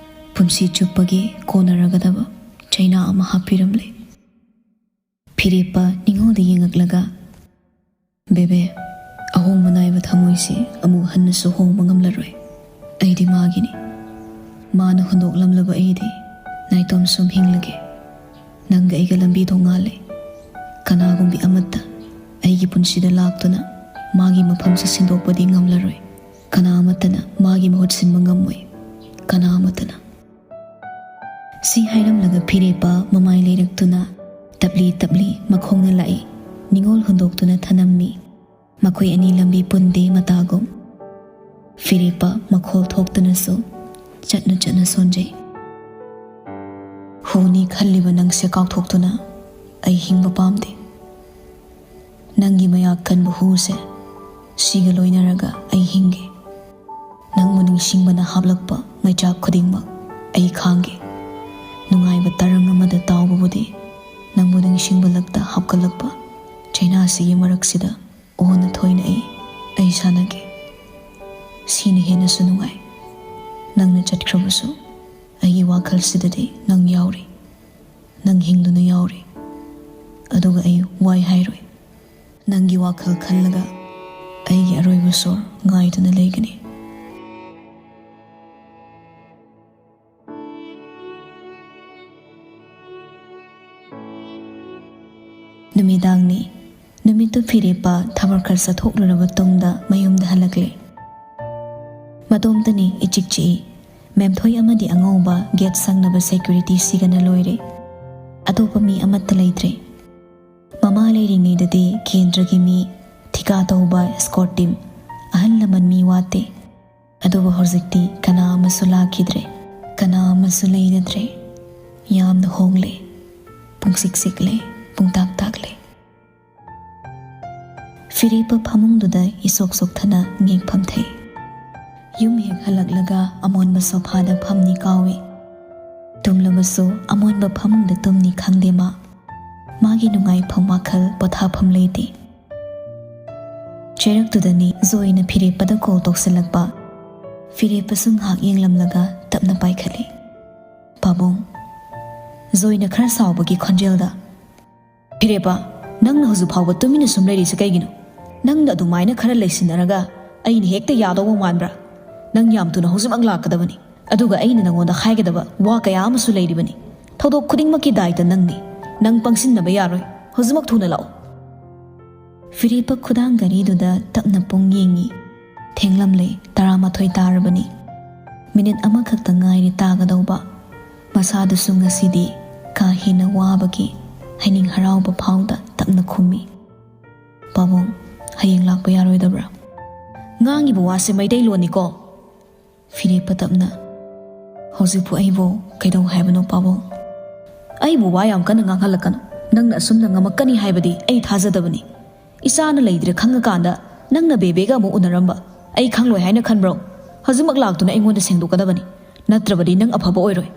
ꯄꯨꯟꯁꯤ ꯆꯨꯞꯄꯒꯤ ꯀꯣꯟꯅꯔꯒꯗꯕ ꯆꯩꯅꯥ ꯑꯃ ꯍꯥꯞꯄꯤꯔꯝꯂꯦ꯫ ꯐꯤꯔꯦꯞꯄ ꯅꯤꯉꯣꯜꯗ ꯌꯦꯡꯉꯛꯂꯒ, "ꯕꯦꯕꯦ, ꯑꯍꯣꯡꯕ ꯅꯥꯏꯕ ꯊꯃꯣꯏꯁꯤ ꯑꯃꯨꯛ ꯍꯟꯅꯁꯨ ꯍꯣꯡꯕ ꯉꯝꯂꯔꯣꯏ꯫ ꯑꯩꯗꯤ ꯃꯥꯒꯤꯅꯤ꯫ ꯃꯥꯅ ꯍꯨꯟꯗꯣꯛꯂꯝꯂꯕ ꯑꯩꯗꯤ ꯅꯥꯏꯇꯣꯝ ꯁꯨꯝ ꯍꯤꯡꯂꯒꯦ꯫ ꯅꯪꯒ ꯑꯩꯒ ꯂꯝꯕꯤ ꯇꯣꯉꯥꯜꯂꯦ꯫ ꯀꯅꯥꯒꯨꯝꯕꯤ ꯑꯃꯠꯇ ꯑꯩꯒꯤ ꯄꯨꯟꯁꯤꯗ ꯂꯥꯛꯇꯨꯅ ꯃꯥꯒꯤ ꯃꯐꯝꯁꯤ ꯁꯤꯟꯗꯣꯛꯄꯗꯤ ꯉꯝꯂꯔꯣꯏ꯫ ꯀꯅꯥ ꯑꯃꯠꯇꯅ ꯃꯥꯒꯤ ꯃꯍꯨꯠ ꯁꯤꯟꯕ ꯉꯝꯃꯣꯏ꯫ ꯀꯅꯥ ꯑꯃꯠꯇꯅ꯫" ꯁꯤ ꯍꯥꯏꯔꯝꯂꯒ ꯐꯤꯔꯦꯞꯄ ꯃꯃꯥꯏ ꯂꯩꯔꯛꯇꯨꯅ ꯇꯞꯂꯤ ꯇꯞꯂꯤ ꯃꯈꯣꯡꯅ ꯂꯥꯛꯏ꯫ ꯅꯤꯉꯣꯜ ꯍꯨꯟꯗꯣꯛꯇꯨꯅ ꯊꯅꯝꯃꯤ꯫ ꯃꯈꯣꯏ ꯑꯅꯤ ꯂꯝꯕꯤ ꯄꯨꯟꯗꯦ ꯃꯇꯥꯒꯨꯝ꯫ ꯐꯤꯔꯦꯞꯄ ꯃꯈꯣꯜ ꯊꯣꯛꯇꯅꯁꯨ ꯆꯠꯅ ꯆꯠꯅ ꯁꯣꯟꯖꯩ꯫ ꯍꯨꯅꯤ ꯈꯜꯂꯤꯕ ꯅꯪꯁꯦ ꯀꯥꯎꯊꯣꯛꯇꯨꯅ ꯑꯩ ꯍꯤꯡꯕ ꯄꯥꯝꯗꯦ꯫ ꯅꯪꯒꯤ ꯃꯌꯥ ꯀꯟꯕ ꯍꯨꯁꯦ ꯁꯤꯒ ꯂꯣꯏꯅꯔꯒ ꯑꯩ ꯍꯤꯡꯒꯦ꯫ ꯅꯪꯕꯨ ꯅꯤꯡꯁꯤꯡꯕꯅ ꯍꯥꯞꯂꯛꯄ ꯃꯩꯆꯥꯛ ꯈꯨꯗꯤꯡꯃꯛ ꯑꯩ ꯈꯥꯡꯒꯦ꯫ ꯅꯨꯡꯉꯥꯏꯕ ꯇꯔꯪ ꯑꯃꯗ ꯇꯥꯎꯕꯕꯨꯗꯤ ꯅꯪꯕꯨ ꯅꯤꯡꯁꯤꯡꯕ ꯂꯛꯇ ꯍꯥꯞꯀꯠꯂꯛꯄ ꯆꯩꯅꯥꯁꯤꯒꯤ ꯃꯔꯛꯁꯤꯗ ꯑꯣꯟꯅ ꯊꯣꯏꯅ ꯑꯩ, ꯑꯩ ꯁꯥꯟꯅꯒꯦ꯫ ꯁꯤꯅ ꯍꯦꯟꯅꯁꯨ ꯅꯨꯡꯉꯥꯏ꯫ ꯅꯪꯅ ꯆꯠꯈ꯭ꯔꯕꯁꯨ ꯑꯩꯒꯤ ꯋꯥꯈꯜꯁꯤꯗꯗꯤ ꯅꯪ ꯌꯥꯎꯔꯤ꯫ ꯅꯪ ꯍꯤꯡꯗꯨꯅ ꯌꯥꯎꯔꯤ꯫ ꯑꯗꯨꯒ ꯑꯩ ꯋꯥꯏ ꯍꯥꯏꯔꯣꯏ꯫ ꯅꯪꯒꯤ ꯋꯥꯈꯜ ꯈꯜꯂꯒ ꯑꯩꯒꯤ ꯑꯔꯣꯏꯕ ꯁꯣꯔ ꯉꯥꯏꯗꯨꯅ ꯂꯩꯒꯅꯤ꯫ ꯅꯨꯃꯤꯗꯥꯡꯅꯤ꯫ ꯅꯨꯃꯤꯠꯇꯨ ꯐꯤꯔꯦꯞꯄ ꯊꯕꯛ ꯈꯔ ꯆꯠꯊꯣꯛꯂꯨꯔꯕ ꯇꯨꯡꯗ ꯃꯌꯨꯝꯗ ꯍꯜꯂꯛꯂꯦ꯫ ꯃꯇꯣꯝꯇꯅꯤ, ꯏꯆꯤꯛ ꯆꯤꯛꯏ꯫ ꯃꯦꯝꯊꯣꯏ ꯑꯃꯗꯤ ꯑꯉꯧꯕ ꯒꯦꯠ ꯁꯪꯅꯕ ꯁꯦꯀ꯭ꯌꯨꯔꯤꯇꯤꯁꯤꯒꯅ ꯂꯣꯏꯔꯦ꯫ ꯑꯇꯣꯞꯄ ꯃꯤ ꯑꯃꯠꯇ ꯂꯩꯇ꯭ꯔꯦ꯫ ꯃꯃꯥ ꯂꯩꯔꯤꯉꯩꯗꯗꯤ ꯀꯦꯟꯗ꯭ꯔꯒꯤ ꯃꯤ, ꯊꯤꯀꯥ ꯇꯧꯕ ꯏꯁꯀꯣꯔꯠ ꯇꯤꯝ, ꯑꯍꯜ ꯂꯃꯟ ꯃꯤ ꯋꯥꯠꯇꯦ꯫ ꯑꯗꯨꯕꯨ ꯍꯧꯖꯤꯛꯇꯤ ꯀꯅꯥ ꯑꯃꯁꯨ ꯂꯥꯛꯈꯤꯗ꯭ꯔꯦ, ꯀꯅꯥ ꯑꯃꯁꯨ ꯂꯩꯅꯗ꯭ꯔꯦ꯫ ꯌꯥꯝꯅ ꯍꯣꯡꯂꯦ꯫ ꯄꯨꯡꯁꯤꯛ ꯁꯤꯛꯂꯦ, ꯄꯨꯡꯇꯥꯛ ꯇꯥꯛꯂꯦ꯫ ꯐꯤꯔꯦꯞꯄ ꯐꯃꯨꯡꯗꯨꯗ ꯏꯁꯣꯛ ꯁꯣꯛꯊꯅ ꯉꯦꯛꯐꯝ ꯊꯩ꯫ ꯌꯨꯝ ꯍꯦꯛ ꯍꯜꯂꯛꯂꯒ ꯑꯃꯣꯟꯕ ꯁꯣꯐꯥꯗ ꯐꯝꯅꯤ ꯀꯥꯎꯏ꯫ ꯇꯨꯝꯂꯕꯁꯨ ꯑꯃꯣꯟꯕ ꯐꯃꯨꯡꯗ ꯇꯨꯝꯅꯤ ꯈꯪꯗꯦ ꯃꯥ꯫ ꯃꯥꯒꯤ ꯅꯨꯡꯉꯥꯏꯐꯝ ꯋꯥꯈꯜ ꯄꯣꯊꯥꯐꯝ ꯂꯩꯇꯦ꯫ ꯆꯩꯔꯛꯇꯨꯗꯅꯤ ꯖꯣꯏꯅ ꯐꯤꯔꯦꯞꯄꯗ ꯀꯣꯜ ꯇꯧꯁꯤꯜꯂꯛꯄ꯫ ꯐꯤꯔꯦꯞꯄꯁꯨ ꯉꯥꯏꯍꯥꯛ ꯌꯦꯡꯂꯝꯂꯒ ꯇꯞꯅ ꯄꯥꯏꯈꯠꯂꯤ꯫ "ꯄꯥꯕꯨꯡ?" ꯖꯣꯏꯅ ꯈꯔ ꯁꯥꯎꯕꯒꯤ ꯈꯣꯟꯖꯦꯜꯗ, "ꯐꯤꯔꯦꯞꯄ, ꯅꯪꯅ ꯍꯧꯖꯤꯛ ꯐꯥꯎꯕ ꯇꯨꯃꯤꯟꯅ ꯁꯨꯝ ꯂꯩꯔꯤꯁꯦ ꯀꯩꯒꯤꯅꯣ? ꯅꯪꯅ ꯑꯗꯨꯃꯥꯏꯅ ꯈꯔ ꯂꯩꯁꯤꯟꯅꯔꯒ ꯑꯩꯅ ꯍꯦꯛꯇ ꯌꯥꯗꯧꯕ ꯃꯥꯟꯕ꯭ꯔꯥ? ꯅꯪ ꯌꯥꯝ ꯊꯨꯅ ꯍꯧꯖꯤꯛꯃꯛ ꯂꯥꯛꯀꯗꯕꯅꯤ꯫ ꯑꯗꯨꯒ ꯑꯩꯅ ꯅꯪꯉꯣꯟꯗ ꯍꯥꯏꯒꯗꯕ ꯋꯥ ꯀꯌꯥ ꯑꯃꯁꯨ ꯂꯩꯔꯤꯕꯅꯤ꯫ ꯊꯧꯗꯣꯛ ꯈꯨꯗꯤꯡꯃꯛꯀꯤ ꯗꯥꯏꯇ ꯅꯪꯅꯤ꯫ ꯅꯪ ꯄꯪꯁꯤꯟꯅꯕ ꯌꯥꯔꯣꯏ꯫ ꯍꯧꯖꯤꯛꯃꯛ ꯊꯨꯅ ꯂꯥꯛꯎ꯫" ꯐꯤꯔꯦꯞꯄ ꯈꯨꯗꯥꯡ ꯘꯔꯤꯗꯨꯗ ꯇꯞꯅ ꯄꯨꯡ ꯌꯦꯡꯉꯤ꯫ ꯊꯦꯡꯂꯝꯂꯦ, ꯇꯔꯥꯃꯥꯊꯣꯏ ꯇꯥꯔꯕꯅꯤ꯫ ꯃꯤꯅꯤꯠ ꯑꯃꯈꯛꯇ ꯉꯥꯏꯔꯦ ꯇꯥꯒꯗꯧꯕ꯫ ꯃꯁꯥꯗꯨꯁꯨ ꯉꯁꯤꯗꯤ ꯀꯥ ꯍꯦꯟꯅ ꯋꯥꯕꯒꯤ ꯍꯥꯏꯅꯤꯡ ꯍꯔꯥꯎꯕ ꯐꯥꯎꯗ ꯇꯞꯅ ꯈꯨꯝꯃꯤ, "ꯄꯥꯕꯨꯡ, ꯍꯌꯦꯡ ꯂꯥꯛꯄ ꯌꯥꯔꯣꯏꯗꯕ꯭ꯔꯥ?" "ꯉꯥꯡꯉꯤꯕ ꯋꯥꯁꯦ ꯃꯩꯇꯩꯂꯣꯟꯅꯤꯀꯣ?" ꯐꯤꯔꯦꯞꯄ ꯇꯞꯅ, "ꯍꯧꯖꯤꯛꯄꯨ ꯑꯩꯕꯨ ꯀꯩꯗꯧ ꯍꯥꯏꯕꯅꯣ, ꯄꯥꯕꯨꯡ? ꯑꯩꯕꯨ ꯋꯥ ꯌꯥꯝ ꯀꯟꯅ ꯉꯥꯡꯍꯜꯂꯛꯀꯅꯨ꯫ ꯅꯪꯅ ꯑꯁꯨꯝꯅ ꯉꯝꯃꯛꯀꯅꯤ ꯍꯥꯏꯕꯗꯤ ꯑꯩ ꯊꯥꯖꯗꯕꯅꯤ꯫ ꯏꯆꯥꯅ ꯂꯩꯇ꯭ꯔꯦ ꯈꯪꯉꯀꯥꯟꯗ ꯅꯪꯅ ꯕꯦꯕꯦꯒ ꯑꯃꯨꯛ ꯎꯅꯔꯝꯕ ꯑꯩ ꯈꯪꯂꯣꯏ ꯍꯥꯏꯅ ꯈꯟꯕ꯭ꯔꯣ? ꯍꯧꯖꯤꯛꯃꯛ ꯂꯥꯛꯇꯨꯅ ꯑꯩꯉꯣꯟꯗ ꯁꯦꯡꯗꯣꯛꯀꯗꯕꯅꯤ, ꯅꯠꯇ꯭ꯔꯕꯗꯤ ꯅꯪ ꯑꯐꯕ ꯑꯣꯏꯔꯣꯏ"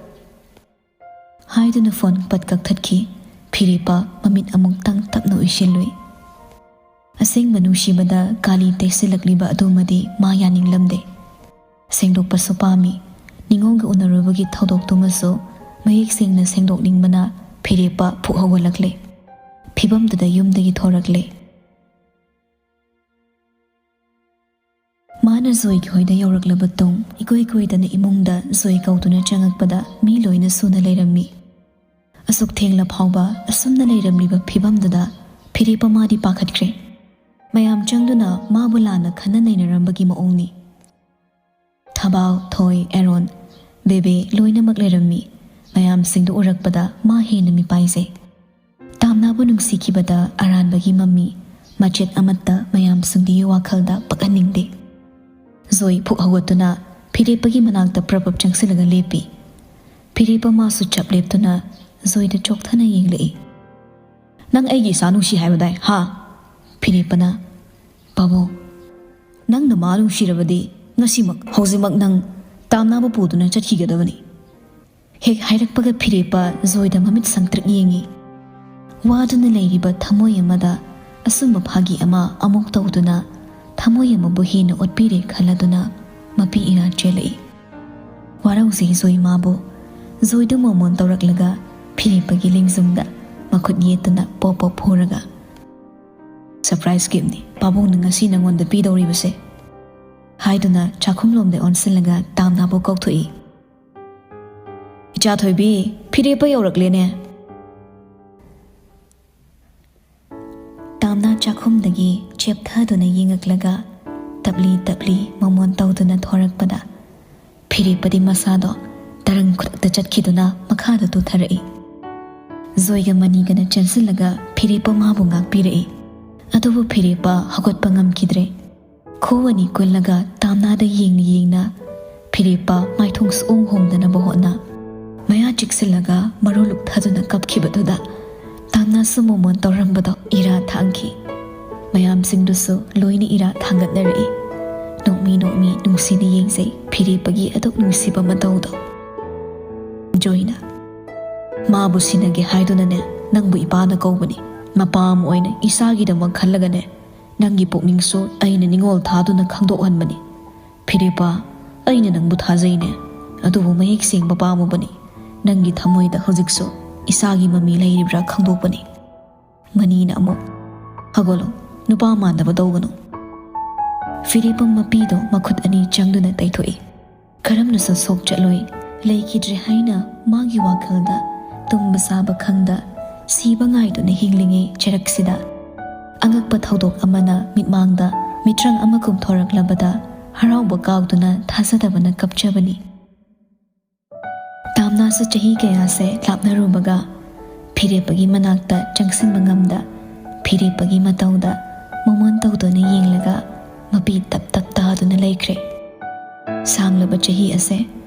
ꯍꯥꯏꯗꯨꯅ ꯐꯣꯟ ꯄꯠ ꯀꯛꯊꯠꯈꯤ꯫ ꯐꯤꯔꯦꯞꯄ ꯃꯃꯤꯠ ꯑꯃꯨꯛꯇꯪ ꯇꯞꯅ ꯎꯏꯁꯤꯜꯂꯨꯏ꯫ ꯑꯁꯦꯡꯕ ꯅꯨꯡꯁꯤꯕꯗ ꯀꯥꯂꯤ ꯇꯩꯁꯤꯜꯂꯛꯂꯤꯕ ꯑꯗꯨꯃꯗꯤ ꯃꯥ ꯌꯥꯅꯤꯡꯂꯝꯗꯦ꯫ ꯁꯦꯡꯗꯣꯛꯄꯁꯨ ꯄꯥꯝꯃꯤ꯫ ꯅꯤꯉꯣꯜꯒ ꯎꯅꯔꯨꯕꯒꯤ ꯊꯧꯗꯣꯛꯇꯨꯃꯁꯨ ꯃꯌꯦꯛ ꯁꯦꯡꯅ ꯁꯦꯡꯗꯣꯛꯅꯤꯡꯕꯅ ꯐꯤꯔꯦꯞꯄ ꯐꯨꯛ ꯍꯧꯒꯠꯂꯛꯂꯦ꯫ ꯐꯤꯕꯝꯗꯨꯗ ꯌꯨꯝꯗꯒꯤ ꯊꯣꯔꯛꯂꯦ꯫ ꯃꯥꯅ ꯖꯣꯏꯒꯤ ꯍꯣꯏꯗ ꯌꯧꯔꯛꯂꯕ ꯇꯨꯡ, ꯏꯀꯨꯏ ꯀꯨꯏꯗꯅ ꯏꯃꯨꯡꯗ ꯖꯣꯏ ꯀꯧꯗꯨꯅ ꯆꯪꯉꯛꯄꯗ ꯃꯤ ꯂꯣꯏꯅ ꯁꯨꯅ ꯂꯩꯔꯝꯃꯤ꯫ ꯑꯁꯨꯛ ꯊꯦꯡꯂ ꯐꯥꯎꯕ ꯑꯁꯨꯝꯅ ꯂꯩꯔꯝꯂꯤꯕ ꯐꯤꯕꯝꯗꯨꯗ ꯐꯤꯔꯦꯞꯄ ꯃꯥꯗꯤ ꯄꯥꯈꯠꯈ꯭ꯔꯦ꯫ ꯃꯌꯥꯝ ꯆꯪꯗꯨꯅ ꯃꯥꯕꯨ ꯂꯥꯟꯅ ꯈꯟꯅ ꯅꯩꯅꯔꯝꯕꯒꯤ ꯃꯑꯣꯡꯅꯤ꯫ ꯊꯕꯥꯜ, ꯊꯣꯏ, ꯑꯦꯔꯣꯟ, ꯕꯦꯕꯦ ꯂꯣꯏꯅꯃꯛ ꯂꯩꯔꯝꯃꯤ꯫ ꯃꯌꯥꯝꯁꯤꯡꯗꯨ ꯎꯔꯛꯄꯗ ꯃꯥ ꯍꯦꯟꯅ ꯃꯤꯄꯥꯏꯖꯩ꯫ ꯇꯥꯝꯅꯥꯕꯨ ꯅꯨꯡꯁꯤꯈꯤꯕꯗ ꯑꯔꯥꯟꯕꯒꯤ ꯃꯃꯤ ꯃꯆꯦꯠ ꯑꯃꯠꯇ ꯃꯌꯥꯝꯁꯤꯡꯗꯨꯒꯤ ꯋꯥꯈꯜꯗ ꯄꯛꯍꯟꯅꯤꯡꯗꯦ꯫ ꯖꯣꯏ ꯐꯨꯛ ꯍꯧꯒꯠꯇꯨꯅ ꯐꯤꯔꯦꯞꯄꯒꯤ ꯃꯅꯥꯛꯇ ꯄ꯭ꯔꯞ ꯄ꯭ꯔꯞ ꯆꯪꯁꯤꯜꯂꯒ ꯂꯦꯞꯄꯤ꯫ ꯐꯤꯔꯦꯞꯄ ꯃꯥꯁꯨ ꯆꯞ ꯂꯦꯞꯇꯨꯅ ꯖꯣꯏꯗ ꯆꯣꯛꯊꯅ ꯌꯦꯡꯂꯛꯏ꯫ "ꯅꯪ ꯑꯩꯒꯤ ꯏꯆꯥ ꯅꯨꯡꯁꯤ ꯍꯥꯏꯕꯗꯥꯏ, ꯍꯥ?" ꯐꯤꯔꯦꯞꯄꯅ, "ꯄꯥꯕꯨꯡ, ꯅꯪꯅ ꯃꯥ ꯅꯨꯡꯁꯤꯔꯕꯗꯤ ꯉꯁꯤꯃꯛ, ꯍꯧꯖꯤꯛꯃꯛ ꯅꯪ ꯇꯥꯝꯅꯥꯕ ꯄꯨꯗꯨꯅ ꯆꯠꯈꯤꯒꯗꯕꯅꯤ"꯫ ꯍꯦꯛ ꯍꯥꯏꯔꯛꯄꯒ ꯐꯤꯔꯦꯞꯄ ꯖꯣꯏꯗ ꯃꯃꯤꯠ ꯁꯪꯇ꯭ꯔꯤꯛ ꯌꯦꯡꯉꯤ꯫ ꯋꯥꯗꯨꯅ ꯂꯩꯔꯤꯕ ꯊꯃꯣꯏ ꯑꯃꯗ ꯑꯆꯨꯝꯕ ꯐꯥꯒꯤ ꯑꯃ ꯑꯃꯨꯛ ꯇꯧꯗꯨꯅ ꯊꯃꯣꯏ ꯑꯃꯕꯨ ꯍꯦꯟꯅ ꯑꯣꯠꯄꯤꯔꯦ ꯈꯜꯂꯗꯨꯅ ꯃꯄꯤ ꯏꯔꯥ ꯆꯦꯜꯂꯛꯏ꯫ ꯋꯥꯔꯧꯖꯩ ꯖꯣꯏ ꯃꯥꯕꯨ꯫ ꯖꯣꯏꯗꯨ ꯃꯣꯃꯣꯟ ꯇꯧꯔꯛꯂꯒ ꯐꯤꯔꯦꯞꯄꯒꯤ ꯂꯦꯡꯖꯨꯝꯗ ꯃꯈꯨꯠ ꯌꯦꯠꯇꯨꯅ ꯄꯣꯞ ꯄꯣꯞ ꯐꯨꯔꯒ, "Surprise giftꯅꯤ ꯄꯥꯕꯨꯡꯅ ꯉꯁꯤ ꯅꯉꯣꯟꯗ ꯄꯤꯗꯧꯔꯤꯕꯁꯦ" ꯍꯥꯏꯗꯨꯅ ꯆꯥꯛꯈꯨꯝꯂꯣꯝꯗ ꯑꯣꯟꯁꯤꯜꯂꯒ ꯇꯥꯝꯅꯥꯕꯨ ꯀꯧꯊꯣꯛꯏ꯫ "ꯏꯆꯥ ꯊꯣꯏꯕꯤ, ꯐꯤꯔꯦꯞꯄ ꯌꯧꯔꯛꯂꯦꯅꯦ"꯫ ꯇꯥꯝꯅꯥ ꯆꯥꯛꯈꯨꯝꯗꯒꯤ ꯆꯦꯞꯊꯗꯨꯅ ꯌꯦꯡꯉꯛꯂꯒ ꯇꯞꯂꯤ ꯇꯞꯂꯤ ꯃꯣꯃꯣꯟ ꯇꯧꯗꯨꯅ ꯊꯣꯔꯛꯄꯗ ꯐꯤꯔꯦꯞꯄꯗꯤ ꯃꯁꯥꯗꯣ ꯇꯔꯪ ꯈꯨꯗꯛꯇ ꯆꯠꯈꯤꯗꯨꯅ ꯃꯈꯥꯗ ꯇꯨꯊꯔꯛꯏ꯫ ꯖꯣꯏꯒ ꯃꯅꯤꯒꯅ ꯆꯦꯟꯁꯤꯜꯂꯒ ꯐꯤꯔꯦꯞꯄ ꯃꯥꯕꯨ ꯉꯥꯛꯄꯤꯔꯛꯏ꯫ ꯑꯗꯨꯕꯨ ꯐꯤꯔꯦꯞꯄ ꯍꯧꯒꯠꯄ ꯉꯝꯈꯤꯗ꯭ꯔꯦ꯫ ꯈꯨ ꯑꯅꯤ ꯀꯨꯜꯂꯒ ꯇꯥꯝꯅꯥꯗ ꯌꯦꯡꯅ ꯌꯦꯡꯅ ꯐꯤꯔꯦꯞꯄ ꯃꯥꯏꯊꯣꯡ ꯁꯨꯛꯑꯣꯡ ꯍꯣꯡꯗꯅꯕ ꯍꯣꯠꯅ, ꯃꯌꯥ ꯆꯤꯛꯁꯤꯜꯂꯒ ꯃꯔꯣ ꯂꯨꯛꯊꯗꯨꯅ ꯀꯞꯈꯤꯕꯗꯨꯗ ꯇꯥꯝꯅꯥꯁꯨ ꯃꯣꯃꯣꯟ ꯇꯧꯔꯝꯕꯗꯣ ꯏꯔꯥ ꯊꯥꯡꯈꯤ꯫ ꯃꯌꯥꯝꯁꯤꯡꯗꯨꯁꯨ ꯂꯣꯏꯅ ꯏꯔꯥ ꯊꯥꯡꯒꯠꯅꯔꯛꯏ꯫ ꯅꯣꯛꯃꯤ ꯅꯣꯛꯃꯤ ꯅꯨꯡꯁꯤꯅ ꯌꯦꯡꯖꯩ ꯐꯤꯔꯦꯞꯄꯒꯤ ꯑꯗꯨꯛ ꯅꯨꯡꯁꯤꯕ ꯃꯇꯧꯗꯣ꯫ ꯖꯣꯏꯅ, "ꯃꯥꯕꯨ ꯁꯤꯟꯅꯒꯦ ꯍꯥꯏꯗꯨꯅꯅꯦ ꯅꯪꯕꯨ ꯏꯄꯥꯅ ꯀꯧꯕꯅꯤ꯫ ꯃꯄꯥ ꯑꯃ ꯑꯣꯏꯅ ꯏꯆꯥꯒꯤꯗꯃꯛ ꯈꯜꯂꯒꯅꯦ ꯅꯪꯒꯤ ꯄꯨꯛꯅꯤꯡꯁꯨ ꯑꯩꯅ ꯅꯤꯡꯉꯣꯜ ꯊꯥꯗꯨꯅ ꯈꯪꯗꯣꯛꯍꯟꯕꯅꯤ꯫ ꯐꯤꯔꯦꯞꯄ, ꯑꯩꯅ ꯅꯪꯕꯨ ꯊꯥꯖꯩꯅꯦ, ꯑꯗꯨꯕꯨ ꯃꯌꯦꯛ ꯁꯦꯡꯕ ꯄꯥꯝꯃꯨꯕꯅꯤ꯫ ꯅꯪꯒꯤ ꯊꯃꯣꯏꯗ ꯍꯧꯖꯤꯛꯁꯨ ꯏꯆꯥꯒꯤ ꯃꯃꯤ ꯂꯩꯔꯤꯕ꯭ꯔꯥ ꯈꯪꯗꯣꯛꯄꯅꯤ꯫" ꯃꯅꯤꯅ ꯑꯃꯨꯛ, "ꯍꯧꯒꯠꯂꯣ, ꯅꯨꯄꯥ ꯃꯥꯟꯗꯕ ꯇꯧꯒꯅꯨ꯫" ꯐꯤꯔꯦꯞꯄ ꯃꯄꯤꯗꯣ ꯃꯈꯨꯠ ꯑꯅꯤ ꯆꯪꯗꯨꯅ ꯇꯩꯊꯣꯛꯏ꯫ ꯀꯔꯝꯅꯁꯨ ꯁꯣꯛ ꯆꯠꯂꯣꯏ꯫ ꯂꯩꯈꯤꯗ꯭ꯔꯦ ꯍꯥꯏꯅ ꯃꯥꯒꯤ ꯋꯥꯈꯜꯗ ꯇꯨꯝꯕ ꯆꯥꯕ ꯈꯪꯗ ꯁꯤꯕ ꯉꯥꯏꯗꯨꯅ ꯍꯤꯡꯂꯤꯉꯩ ꯆꯔꯛꯁꯤꯗ ꯑꯉꯛꯄ ꯊꯧꯗꯣꯛ ꯑꯃꯅ ꯃꯤꯠꯃꯥꯡꯗ ꯃꯤꯇ꯭ꯔꯪ ꯑꯃ ꯀꯨꯝꯊꯣꯔꯛꯂꯕꯗ ꯍꯔꯥꯎꯕ ꯀꯥꯎꯗꯨꯅ ꯊꯥꯖꯗꯕꯅ ꯀꯞꯆꯕꯅꯤ꯫ ꯇꯥꯝꯅꯥꯁꯨ ꯆꯍꯤ ꯀꯌꯥꯁꯦ ꯂꯥꯞꯅꯔꯨꯕꯒ ꯐꯤꯔꯦꯞꯄꯒꯤ ꯃꯅꯥꯛꯇ ꯆꯪꯁꯤꯟꯕ ꯉꯝꯗ ꯐꯤꯔꯦꯞꯄꯒꯤ ꯃꯇꯧꯗ ꯃꯣꯃꯣꯟ ꯇꯧꯗꯨꯅ ꯌꯦꯡꯂꯒ ꯃꯄꯤ ꯇꯞ ꯇꯞ ꯇꯥꯗꯨꯅ ꯂꯩꯈ꯭ꯔꯦ꯫ ꯁꯥꯡꯂꯕ ꯆꯍꯤ ꯑꯁꯦ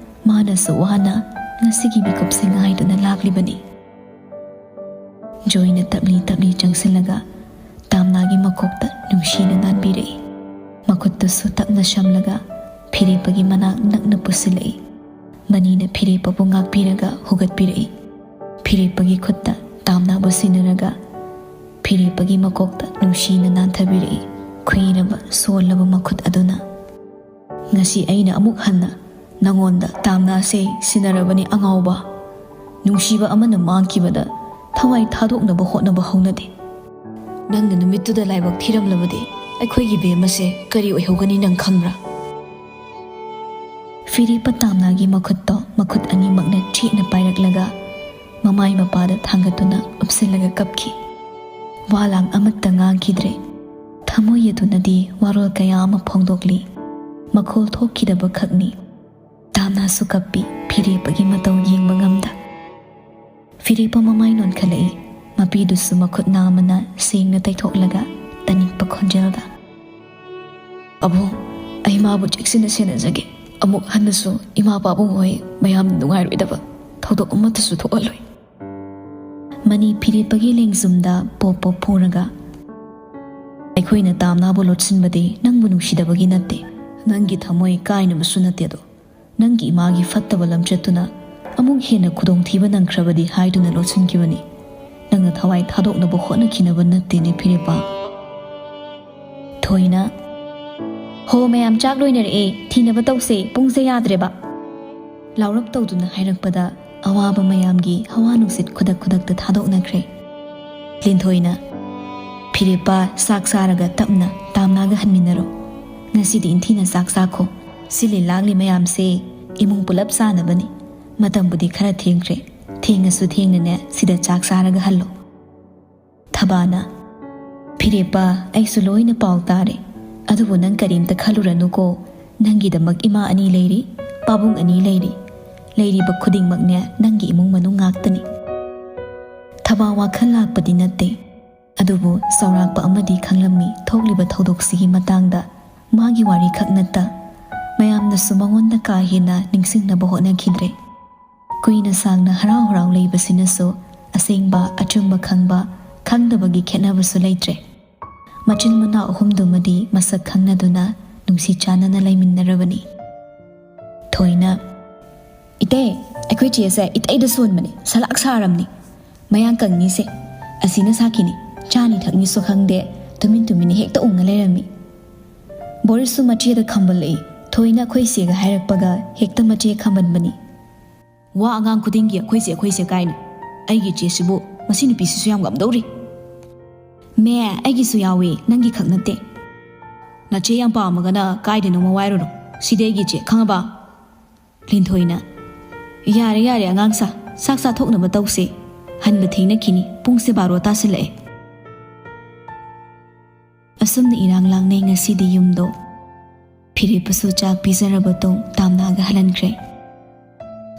ꯃꯥꯅꯁꯨ ꯋꯥꯅ ꯉꯁꯤꯒꯤ ꯃꯤꯀꯨꯞꯁꯦ ꯉꯥꯏꯗꯨꯅ ꯂꯥꯛꯂꯤꯕꯅꯤ꯫ ꯖꯣꯏꯅ ꯇꯞꯂꯤ ꯇꯞꯂꯤ ꯆꯪꯁꯤꯜꯂꯒ ꯇꯥꯝꯅꯥꯒꯤ ꯃꯀꯣꯛꯇ ꯅꯨꯡꯁꯤꯅ ꯅꯥꯟꯕꯤꯔꯛꯏ꯫ ꯃꯈꯨꯠꯇꯨꯁꯨ ꯇꯞꯅ ꯁꯝꯂꯒ ꯐꯤꯔꯦꯞꯄꯒꯤ ꯃꯅꯥꯛ ꯅꯛꯅ ꯄꯨꯁꯤꯜꯂꯛꯏ꯫ ꯃꯅꯤꯅ ꯐꯤꯔꯦꯞꯄꯕꯨ ꯉꯥꯛꯄꯤꯔꯒ ꯍꯨꯒꯠꯄꯤꯔꯛꯏ꯫ ꯐꯤꯔꯦꯞꯄꯒꯤ ꯈꯨꯠꯇ ꯇꯥꯝꯅꯥꯕꯨ ꯁꯤꯟꯅꯔꯒ ꯐꯤꯔꯦꯞꯄꯒꯤ ꯃꯀꯣꯛꯇ ꯅꯨꯡꯁꯤꯅ ꯅꯥꯟꯊꯕꯤꯔꯛꯏ꯫ ꯈꯨꯏꯔꯕ ꯁꯣꯜꯂꯕ ꯃꯈꯨꯠ ꯑꯗꯨꯅ, "ꯉꯁꯤ ꯑꯩꯅ ꯑꯃꯨꯛ ꯍꯟꯅ ꯅꯉꯣꯟꯗ ꯇꯥꯝꯅꯥꯁꯦ ꯁꯤꯟꯅꯔꯕꯅꯤ ꯑꯉꯥꯎꯕ꯫ ꯅꯨꯡꯁꯤꯕ ꯑꯃꯅ ꯃꯥꯡꯈꯤꯕꯗ ꯊꯋꯥꯏ ꯊꯥꯗꯣꯛꯅꯕ ꯍꯣꯠꯅꯕ ꯍꯧꯅꯗꯦ꯫ ꯅꯪꯅ ꯅꯨꯃꯤꯠꯇꯨꯗ ꯂꯥꯏꯕꯛ ꯊꯤꯔꯝꯂꯕꯗꯤ ꯑꯩꯈꯣꯏꯒꯤ ꯕꯦꯝꯃꯁꯦ ꯀꯔꯤ ꯑꯣꯏꯍꯧꯒꯅꯤ ꯅꯪ ꯈꯪꯕ꯭ꯔꯥ?" ꯐꯤꯔꯦꯞꯄ ꯇꯥꯝꯅꯥꯒꯤ ꯃꯈꯨꯠꯇꯣ ꯃꯈꯨꯠ ꯑꯅꯤꯃꯛꯅ ꯆꯦꯠꯅ ꯄꯥꯏꯔꯛꯂꯒ ꯃꯃꯥꯏ ꯃꯄꯥꯗ ꯊꯥꯡꯒꯠꯇꯨꯅ ꯎꯞꯁꯤꯜꯂꯒ ꯀꯞꯈꯤ꯫ ꯋꯥ ꯂꯥꯡ ꯑꯃꯠꯇ ꯉꯥꯡꯈꯤꯗ꯭ꯔꯦ꯫ ꯊꯃꯣꯏ ꯑꯗꯨꯅꯗꯤ ꯋꯥꯔꯣꯜ ꯀꯌꯥ ꯑꯃ ꯐꯣꯡꯗꯣꯛꯂꯤ꯫ ꯃꯈꯣꯜ ꯊꯣꯛꯈꯤꯗꯕ ꯈꯛꯅꯤ꯫ ꯇꯥꯝꯅꯥꯁꯨ ꯀꯞꯄꯤ, ꯐꯤꯔꯦꯞꯄꯒꯤ ꯃꯇꯧ ꯌꯦꯡꯕ ꯉꯝꯗ꯫ ꯐꯤꯔꯦꯞꯄ ꯃꯃꯥꯏ ꯅꯣꯟꯈꯠꯂꯛꯏ꯫ ꯃꯄꯤꯗꯨꯁꯨ ꯃꯈꯨꯠ ꯅꯥꯝꯃꯅ ꯁꯦꯡꯅ ꯇꯩꯊꯣꯛꯂꯒ ꯇꯅꯤꯛꯄ ꯈꯣꯟꯖꯦꯜꯗ, "ꯑꯕꯨꯡ, ꯑꯩ ꯃꯥꯕꯨ ꯆꯦꯛꯁꯤꯟꯅ ꯁꯦꯟꯅꯖꯒꯦ꯫ ꯑꯃꯨꯛ ꯍꯟꯅꯁꯨ ꯏꯃꯥ ꯄꯥꯕꯨꯡ ꯍꯣꯏ ꯃꯌꯥꯝ ꯅꯨꯡꯉꯥꯏꯔꯣꯏꯗꯕ ꯊꯧꯗꯣꯛ ꯑꯃꯠꯇꯁꯨ ꯊꯣꯛꯍꯜꯂꯣꯏ"꯫ ꯃꯅꯤ ꯐꯤꯔꯦꯞꯄꯒꯤ ꯂꯦꯡꯖꯨꯝꯗ ꯄꯣꯞ ꯄꯣꯞ ꯐꯨꯔꯒ, "ꯑꯩꯈꯣꯏꯅ ꯇꯥꯝꯅꯥꯕꯨ ꯂꯣꯠꯁꯤꯟꯕꯗꯤ ꯅꯪꯕꯨ ꯅꯨꯡꯁꯤꯗꯕꯒꯤ ꯅꯠꯇꯦ꯫ ꯅꯪꯒꯤ ꯊꯃꯣꯏ ꯀꯥꯏꯅꯕꯁꯨ ꯅꯠꯇꯦ ꯑꯗꯣ꯫ ꯅꯪꯒꯤ ꯏꯃꯥꯒꯤ ꯐꯠꯇꯕ ꯂꯝꯆꯠꯇꯨꯅ ꯑꯃꯨꯛ ꯍꯦꯟꯅ ꯈꯨꯗꯣꯡꯊꯤꯕ ꯅꯪꯈ꯭ꯔꯕꯗꯤ ꯍꯥꯏꯗꯨꯅ ꯂꯣꯠꯁꯤꯟꯈꯤꯕꯅꯤ꯫ ꯅꯪꯅ ꯊꯋꯥꯏ ꯊꯥꯗꯣꯛꯅꯕ ꯍꯣꯠꯅꯈꯤꯅꯕ ꯅꯠꯇꯦꯅꯦ ꯐꯤꯔꯦꯞꯄ"꯫ ꯊꯣꯏꯅ, "ꯍꯣ ꯃꯌꯥꯝ, ꯆꯥꯛ ꯂꯣꯏꯅꯔꯛꯑꯦ, ꯊꯤꯅꯕ ꯇꯧꯁꯦ, ꯄꯨꯡꯁꯦ ꯌꯥꯗ꯭ꯔꯦꯕ"꯫ ꯂꯥꯎꯔꯞ ꯇꯧꯗꯨꯅ ꯍꯥꯏꯔꯛꯄꯗ ꯑꯋꯥꯕ ꯃꯌꯥꯝꯒꯤ ꯍꯋꯥ ꯅꯨꯡꯁꯤꯠ ꯈꯨꯗꯛ ꯈꯨꯗꯛꯇ ꯊꯥꯗꯣꯛꯅꯈ꯭ꯔꯦ꯫ ꯂꯤꯟꯊꯣꯏꯅ, "ꯐꯤꯔꯦꯞꯄ, ꯆꯥꯛ ꯆꯥꯔꯒ ꯇꯞꯅ ꯇꯥꯝꯅꯥꯒ ꯍꯟꯃꯤꯟꯅꯔꯣ꯫ ꯉꯁꯤꯗꯤ ꯏꯟꯊꯤꯅ ꯆꯥꯛ ꯆꯥꯈꯣ꯫ ꯁꯤꯜꯂꯤ ꯂꯥꯡꯂꯤ ꯃꯌꯥꯝꯁꯦ ꯏꯃꯨꯡ ꯄꯨꯂꯞ ꯆꯥꯅꯕꯅꯤ꯫ ꯃꯇꯝꯕꯨꯗꯤ ꯈꯔ ꯊꯦꯡꯈ꯭ꯔꯦ꯫ ꯊꯦꯡꯉꯁꯨ ꯊꯦꯡꯅꯅꯦ ꯁꯤꯗ ꯆꯥꯛ ꯆꯥꯔꯒ ꯍꯜꯂꯣ"꯫ ꯊꯕꯥꯅ, "ꯐꯤꯔꯦꯞꯄ, ꯑꯩꯁꯨ ꯂꯣꯏꯅ ꯄꯥꯎ ꯇꯥꯔꯦ꯫ ꯑꯗꯨꯕꯨ ꯅꯪ ꯀꯔꯤꯝꯇ ꯈꯜꯂꯨꯔꯅꯨꯀꯣ꯫ ꯅꯪꯒꯤꯗꯃꯛ ꯏꯃꯥ ꯑꯅꯤ ꯂꯩꯔꯤ, ꯄꯥꯕꯨꯡ ꯑꯅꯤ ꯂꯩꯔꯤ꯫ ꯂꯩꯔꯤꯕ ꯈꯨꯗꯤꯡꯃꯛꯅꯦ ꯅꯪꯒꯤ ꯏꯃꯨꯡ ꯃꯅꯨꯡ ꯉꯥꯛꯇꯅꯤ"꯫ ꯊꯕꯥ ꯋꯥꯈꯜ ꯂꯥꯛꯄꯗꯤ ꯅꯠꯇꯦ꯫ ꯑꯗꯨꯕꯨ ꯆꯥꯎꯔꯥꯛꯄ ꯑꯃꯗꯤ ꯈꯪꯂꯝꯃꯤ ꯊꯣꯛꯂꯤꯕ ꯊꯧꯗꯣꯛꯁꯤꯒꯤ ꯃꯇꯥꯡꯗ꯫ ꯃꯥꯒꯤ ꯋꯥꯔꯤ ꯈꯛ ꯅꯠꯇ ꯃꯌꯥꯝꯅꯁꯨ ꯃꯉꯣꯟꯗ ꯀꯥ ꯍꯦꯟꯅ ꯅꯤꯡꯁꯤꯡꯅꯕ ꯍꯣꯠꯅꯈꯤꯗ꯭ꯔꯦ꯫ ꯀꯨꯏꯅ ꯁꯥꯡꯅ ꯍꯔꯥꯎ ꯍꯔꯥꯎ ꯂꯩꯕꯁꯤꯅꯁꯨ ꯑꯁꯦꯡꯕ ꯑꯆꯨꯝꯕ ꯈꯪꯕ ꯈꯪꯗꯕꯒꯤ ꯈꯦꯠꯅꯕꯁꯨ ꯂꯩꯇ꯭ꯔꯦ꯫ ꯃꯆꯤꯟ ꯃꯅꯥꯎ ꯑꯍꯨꯝꯗꯨꯃꯗꯤ ꯃꯁꯛ ꯈꯪꯅꯗꯨꯅ ꯅꯨꯡꯁꯤ ꯆꯥꯟꯅꯅ ꯂꯩꯃꯤꯟꯅꯔꯕꯅꯤ꯫ ꯊꯣꯏꯅ, "ꯏꯇꯩ, ꯑꯩꯈꯣꯏ ꯆꯦꯁꯦ ꯏꯇꯩꯗ ꯁꯣꯟꯕꯅꯤ, ꯁꯂꯥꯛ ꯁꯥꯔꯝꯅꯤ꯫ ꯃꯌꯥꯡ ꯀꯪꯅꯤꯁꯦ ꯑꯁꯤꯅ ꯁꯥꯈꯤꯅꯤ꯫ ꯆꯥꯅꯤ ꯊꯛꯅꯤꯁꯨ ꯈꯪꯗꯦ, ꯇꯨꯃꯤꯟ ꯇꯨꯃꯤꯟ ꯍꯦꯛꯇ ꯎꯪꯉ ꯂꯩꯔꯝꯃꯤ꯫ ꯕꯣꯔꯤꯁꯁꯨ ꯃꯆꯦꯗ ꯈꯝꯕꯜꯂꯛꯏ꯫ ꯊꯣꯏꯅ ꯑꯩꯈꯣꯏ ꯆꯦꯒ ꯍꯥꯏꯔꯛꯄꯒ ꯍꯦꯛꯇ ꯃꯆꯦ ꯈꯝꯕꯟꯕꯅꯤ꯫ ꯋꯥ ꯑꯉꯥꯡ ꯈꯨꯗꯤꯡꯒꯤ 'ꯑꯩꯈꯣꯏꯁꯦ, ꯑꯩꯈꯣꯏꯁꯦ' ꯀꯥꯏꯅ꯫ ꯑꯩꯒꯤ ꯆꯦꯁꯤꯕꯨ ꯃꯁꯤ ꯅꯨꯄꯤꯁꯤꯁꯨ ꯌꯥꯝ ꯉꯝꯗꯧꯔꯤ꯫ ꯃꯦ, ꯑꯩꯒꯤꯁꯨ ꯌꯥꯎꯏ, ꯅꯪꯒꯤ ꯈꯛ ꯅꯠꯇꯦ꯫ ꯅꯆꯦ ꯌꯥꯝ ꯄꯥꯝꯃꯒꯅ ꯀꯥꯏꯗꯅꯣꯃ ꯋꯥꯏꯔꯨꯔꯣ꯫ ꯁꯤꯗꯤ ꯑꯩꯒꯤ ꯆꯦ, ꯈꯪꯉꯕ?" ꯂꯤꯟꯊꯣꯏꯅ, "ꯌꯥꯔꯦ, ꯌꯥꯔꯦ, ꯑꯉꯥꯡꯁꯥ, ꯆꯥꯛ ꯆꯥꯊꯣꯛꯅꯕ ꯇꯧꯁꯦ꯫ ꯍꯟꯕ ꯊꯦꯡꯅꯈꯤꯅꯤ, ꯄꯨꯡꯁꯦ ꯕꯥꯔꯣ ꯇꯥꯁꯤꯜꯂꯛꯑꯦ"꯫ ꯑꯁꯨꯝꯅ ꯏꯔꯥꯡ ꯂꯥꯡꯅꯩ ꯉꯁꯤꯗꯤ ꯌꯨꯝꯗꯣ꯫ ꯐꯤꯔꯦꯞꯄꯁꯨ ꯆꯥꯛ ꯄꯤꯖꯔꯕ ꯇꯨꯡ ꯇꯥꯝꯅꯥꯒ ꯍꯜꯍꯟꯈ꯭ꯔꯦ꯫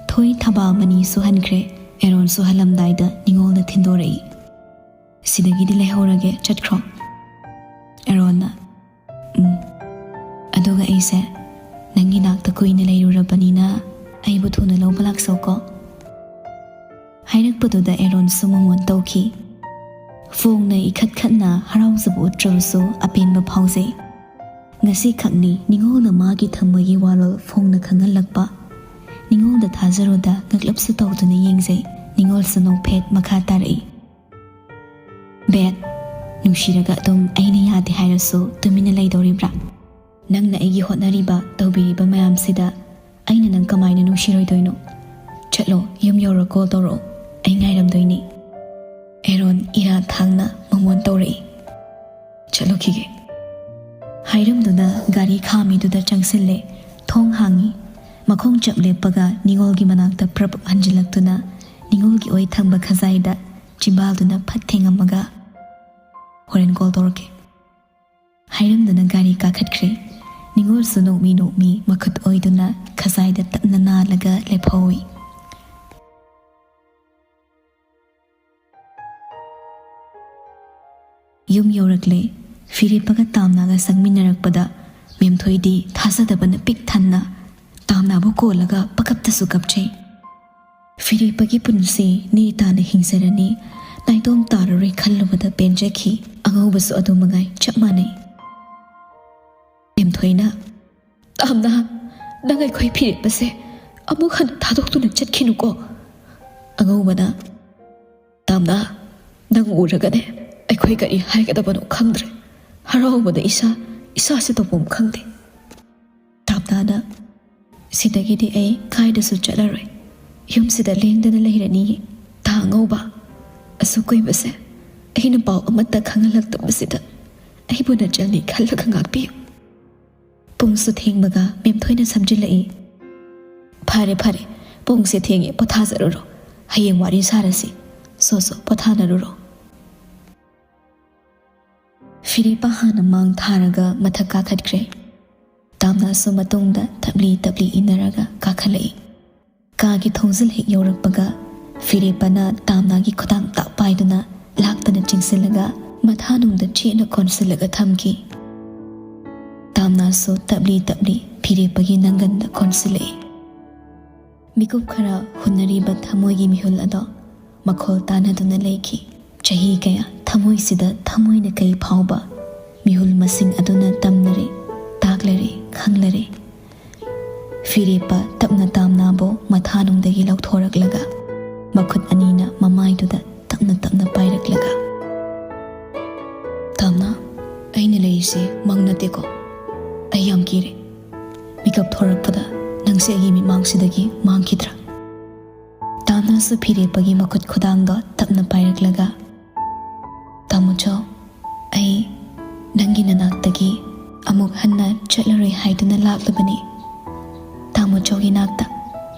ꯊꯣꯏ ꯊꯕꯥ ꯃꯅꯤꯁꯨ ꯍꯟꯈ꯭ꯔꯦ꯫ ꯑꯦꯔꯣꯟꯁꯨ ꯍꯜꯂꯝꯗꯥꯏꯗ ꯅꯤꯉꯣꯜꯅ ꯊꯤꯟꯗꯣꯔꯛꯏ꯫ "ꯁꯤꯗꯒꯤꯗꯤ ꯂꯩꯍꯧꯔꯒꯦ, ꯆꯠꯈ꯭ꯔꯣ"꯫ ꯑꯦꯔꯣꯟꯅ, "ꯎꯝ"꯫ ꯑꯗꯨꯒ ꯑꯩꯁꯦ ꯅꯪꯒꯤ ꯅꯥꯛꯇ ꯀꯨꯏꯅ ꯂꯩꯔꯨꯔꯕꯅꯤꯅ ꯑꯩꯕꯨ ꯊꯨꯅ ꯂꯧꯕ ꯂꯥꯛꯆꯧꯀꯣ꯫ ꯍꯥꯏꯔꯛꯄꯗꯨꯗ ꯑꯦꯔꯣꯟꯁꯨ ꯃꯣꯃꯣꯟ ꯇꯧꯈꯤ꯫ ꯐꯣꯡꯅ ꯏꯈꯠ ꯈꯠꯅ ꯍꯔꯥꯎꯖꯕ ꯎꯠꯇ꯭ꯔꯕꯁꯨ ꯑꯄꯦꯟꯕ ꯐꯥꯎꯖꯩ꯫ ꯉꯁꯤꯈꯛꯅꯤ ꯅꯤꯉꯣꯜꯅ ꯃꯥꯒꯤ ꯊꯃꯣꯏꯒꯤ ꯋꯥꯔꯣꯜ ꯐꯣꯡꯅ ꯈꯪꯍꯜꯂꯛꯄ꯫ ꯅꯤꯉꯣꯜꯗ ꯊꯥꯖꯔꯨꯗ ꯉꯛꯂꯞꯁꯨ ꯇꯧꯗꯨꯅ ꯌꯦꯡꯖꯩ꯫ ꯅꯤꯉꯣꯜꯁꯨ ꯅꯣꯛꯐꯦꯠ ꯃꯈꯥ ꯇꯥꯔꯛꯏ꯫ ꯕꯦꯠ, ꯅꯨꯡꯁꯤꯔꯒ ꯑꯗꯨꯝ ꯑꯩꯅ ꯌꯥꯗꯦ ꯍꯥꯏꯔꯁꯨ ꯇꯨꯃꯤꯟꯅ ꯂꯩꯗꯧꯔꯤꯕ꯭ꯔꯥ? ꯅꯪꯅ ꯑꯩꯒꯤ ꯍꯣꯠꯅꯔꯤꯕ, ꯇꯧꯕꯤꯔꯤꯕ ꯃꯌꯥꯝꯁꯤꯗ ꯑꯩꯅ ꯅꯪ ꯀꯃꯥꯏꯅ ꯅꯨꯡꯁꯤꯔꯣꯏꯗꯣꯏꯅꯣ? ꯆꯠꯂꯣ, ꯌꯨꯝ ꯌꯧꯔ ꯀꯣꯜ ꯇꯧꯔꯛꯑꯣ, ꯑꯩ ꯉꯥꯏꯔꯝꯗꯣꯏꯅꯤ꯫ ꯑꯦꯔꯣꯟ ꯏꯔꯥ ꯊꯥꯡꯅ ꯃꯣꯃꯣꯟ ꯇꯧꯔꯛꯏ꯫ ꯆꯠꯂꯨꯈꯤꯒꯦ꯫ ꯍꯥꯏꯔꯝꯗꯨꯅ ꯒꯥꯔꯤ ꯈꯥꯝꯃꯤꯗꯨꯗ ꯆꯪꯁꯤꯜꯂꯦ꯫ ꯊꯣꯡ ꯍꯥꯡꯉꯤ꯫ ꯃꯈꯣꯡ ꯆꯞ ꯂꯦꯞꯄꯒ ꯅꯤꯉꯣꯜꯒꯤ ꯃꯅꯥꯛꯇ ꯄ꯭ꯔꯞ ꯍꯟꯖꯤꯜꯂꯛꯇꯨꯅ ꯅꯤꯉꯣꯜꯒꯤ ꯑꯣꯏ ꯊꯪꯕ ꯈꯖꯥꯏꯗ ꯆꯤꯝꯕꯥꯜꯗꯨꯅ ꯐꯠ ꯊꯦꯡꯉꯝꯃꯒ, "ꯍꯣꯔꯦꯟ ꯀꯣꯜ ꯇꯧꯔꯛꯀꯦ" ꯍꯥꯏꯔꯝꯗꯨꯅ ꯒꯥꯔꯤ ꯀꯥꯈꯠꯈ꯭ꯔꯦ꯫ ꯅꯤꯉꯣꯜꯁꯨ ꯅꯣꯛꯃꯤ ꯅꯣꯛꯃꯤ ꯃꯈꯨꯠ ꯑꯣꯏꯗꯨꯅ ꯈꯖꯥꯏꯗ ꯇꯞꯅ ꯅꯥꯜꯂꯒ ꯂꯦꯞꯍꯧꯏ꯫ ꯌꯨꯝ ꯌꯧꯔꯛꯂꯦ꯫ ꯐꯤꯔꯦꯞꯄꯒ ꯇꯥꯝꯅꯥꯒ ꯆꯪꯃꯤꯟꯅꯔꯛꯄꯗ ꯃꯦꯝꯊꯣꯏꯗꯤ ꯊꯥꯖꯗꯕꯅ ꯄꯤꯛ ꯊꯟꯅ ꯇꯥꯝꯅꯥꯕꯨ ꯀꯣꯜꯂꯒ ꯄꯀꯞꯇꯁꯨ ꯀꯞꯆꯩ꯫ ꯐꯤꯔꯦꯞꯄꯒꯤ ꯄꯨꯟꯁꯤ ꯅꯦ ꯇꯥꯅ ꯍꯤꯡꯖꯔꯅꯤ, ꯅꯥꯏꯇꯣꯝ ꯇꯥꯔꯔꯣꯏ ꯈꯜꯂꯨꯕꯗ ꯄꯦꯟꯖꯈꯤ꯫ ꯑꯉꯧꯕꯁꯨ ꯑꯗꯨ ꯃꯉꯥꯏ, ꯆꯞ ꯃꯥꯟꯅꯩ꯫ ꯃꯦꯝꯊꯣꯏꯅ, "ꯇꯥꯝꯅꯥ, ꯅꯪ ꯑꯩꯈꯣꯏ ꯐꯤꯔꯦꯞꯄꯁꯦ ꯑꯃꯨꯛ ꯍꯟꯅ ꯊꯥꯗꯣꯛꯇꯨꯅ ꯆꯠꯈꯤꯅꯨꯀꯣ"꯫ ꯑꯉꯧꯕꯅ, "ꯇꯥꯝꯅꯥ, ꯅꯪ ꯎꯔꯒꯅꯦ ꯑꯩꯈꯣꯏ ꯀꯔꯤ ꯍꯥꯏꯒꯗꯕꯅꯣ ꯈꯪꯗ꯭ꯔꯦ꯫ ꯍꯔꯥꯎꯕꯗ ꯏꯁꯥ, ꯏꯁꯥꯁꯦ ꯇꯧꯐꯝ ꯈꯪꯗꯦ"꯫ ꯇꯥꯝꯅꯥꯅ, "ꯁꯤꯗꯒꯤꯗꯤ ꯑꯩ ꯀꯥꯏꯗꯁꯨ ꯆꯠꯂꯔꯣꯏ꯫ ꯌꯨꯝꯁꯤꯗ ꯂꯦꯡꯗꯅ ꯂꯩꯔꯅꯤꯌꯦ꯫ ꯇꯥ ꯑꯉꯧꯕ, ꯑꯁꯨꯛ ꯀꯨꯏꯕꯁꯦ ꯑꯩꯅ ꯄꯥꯎ ꯑꯃꯠꯇ ꯈꯪꯍꯜꯂꯛꯇꯕꯁꯤꯗ ꯑꯩꯕꯨ ꯅꯆꯜꯅꯤ ꯈꯜꯂꯒ ꯉꯥꯛꯄꯤꯌꯨ"꯫ ꯄꯨꯡꯁꯨ ꯊꯦꯡꯕꯒ ꯃꯦꯝꯊꯣꯏꯅ ꯁꯝꯖꯤꯜꯂꯛꯏ꯫ "ꯐꯔꯦ, ꯐꯔꯦ, ꯄꯨꯡꯁꯦ ꯊꯦꯡꯉꯦ, ꯄꯣꯊꯥꯖꯔꯨꯔꯣ꯫ ꯍꯌꯦꯡ ꯋꯥꯔꯤ ꯁꯥꯔꯁꯤ꯫ ꯁꯣ, ꯁꯣ, ꯄꯣꯊꯥꯅꯔꯨꯔꯣ"꯫ ꯐꯤꯔꯦꯞꯄ ꯍꯥꯟꯅ ꯃꯥꯡ ꯊꯥꯔꯒ ꯃꯊꯛ ꯀꯥꯈꯠꯈ꯭ꯔꯦ꯫ ꯇꯥꯝꯅꯥꯁꯨ ꯃꯇꯨꯡꯗ ꯇꯞꯂꯤ ꯇꯞꯂꯤ ꯏꯟꯅꯔꯒ ꯀꯥꯈꯠꯂꯛꯏ꯫ ꯀꯥꯒꯤ ꯊꯣꯡꯖꯤꯜ ꯍꯦꯛ ꯌꯧꯔꯛꯄꯒ ꯐꯤꯔꯦꯞꯄꯅ ꯇꯥꯝꯅꯥꯒꯤ ꯈꯨꯗꯥꯡ ꯇꯥꯛ ꯄꯥꯏꯗꯨꯅ ꯂꯥꯛꯇꯅ ꯆꯤꯡꯁꯤꯜꯂꯒ ꯃꯊꯥꯅꯨꯡꯗ ꯆꯦꯠꯅ ꯀꯣꯟꯁꯤꯜꯂꯒ ꯊꯝꯈꯤ꯫ ꯇꯥꯝꯅꯥ ꯁꯨ ꯇꯞꯂꯤ ꯇꯞꯂꯤ ꯐꯤꯔꯦꯞꯄꯒꯤ ꯅꯪꯒꯟꯗ ꯀꯣꯟꯁꯤꯜꯂꯛꯏ꯫ ꯃꯤꯀꯨꯞ ꯈꯔ ꯍꯨꯟꯅꯔꯤꯕ ꯊꯃꯣꯏꯒꯤ ꯃꯤꯍꯨꯜ ꯑꯗꯣ ꯃꯈꯣꯜ ꯇꯥꯅꯗꯨꯅ ꯂꯩꯈꯤ꯫ ꯆꯍꯤ ꯀꯌꯥ ꯊꯃꯣꯏꯁꯤꯗ ꯊꯃꯣꯏꯅ ꯀꯩ ꯐꯥꯎꯕ ꯃꯤꯍꯨꯜ ꯃꯁꯤꯡ ꯑꯗꯨꯅ ꯇꯝꯂꯔꯦ, ꯇꯥꯛꯂꯔꯦ, ꯈꯪꯂꯔꯦ꯫ ꯐꯤꯔꯦꯞꯄ ꯇꯞꯅ ꯇꯥꯝꯅꯥꯕꯨ ꯃꯊꯥꯅꯨꯡꯗꯒꯤ ꯂꯧꯊꯣꯔꯛꯂꯒ ꯃꯈꯨꯠ ꯑꯅꯤꯅ ꯃꯃꯥꯏꯗꯨꯗ ꯇꯞꯅ ꯇꯞꯅ ꯄꯥꯏꯔꯛꯂꯒ, "ꯇꯥꯝꯅꯥ, ꯑꯩꯅ ꯂꯩꯔꯤꯁꯤ ꯃꯪ ꯅꯠꯇꯦꯀꯣ? ꯑꯩ ꯌꯥꯝ ꯀꯤꯔꯦ꯫ ꯃꯤꯀꯞ ꯊꯣꯔꯛꯄꯗ ꯅꯪꯁꯦ ꯑꯩꯒꯤ ꯃꯤꯠꯃꯥꯡꯁꯤꯗꯒꯤ ꯃꯥꯡꯈꯤꯗ꯭ꯔꯥ?" ꯇꯥꯝꯅꯥꯁꯨ ꯐꯤꯔꯦꯞꯄꯒꯤ ꯃꯈꯨꯠ ꯈꯨꯗꯥꯡꯗꯣ ꯇꯞꯅ ꯄꯥꯏꯔꯛꯂꯒ, "ꯇꯥꯃꯣꯆꯧ, ꯑꯩ ꯅꯪꯒꯤ ꯅꯅꯥꯛꯇꯒꯤ ꯑꯃꯨꯛ ꯍꯟꯅ ꯆꯠꯂꯔꯣꯏ ꯍꯥꯏꯗꯨꯅ ꯂꯥꯛꯂꯕꯅꯤ꯫ ꯇꯥꯃꯣꯆꯧꯒꯤ ꯅꯥꯛꯇ꯫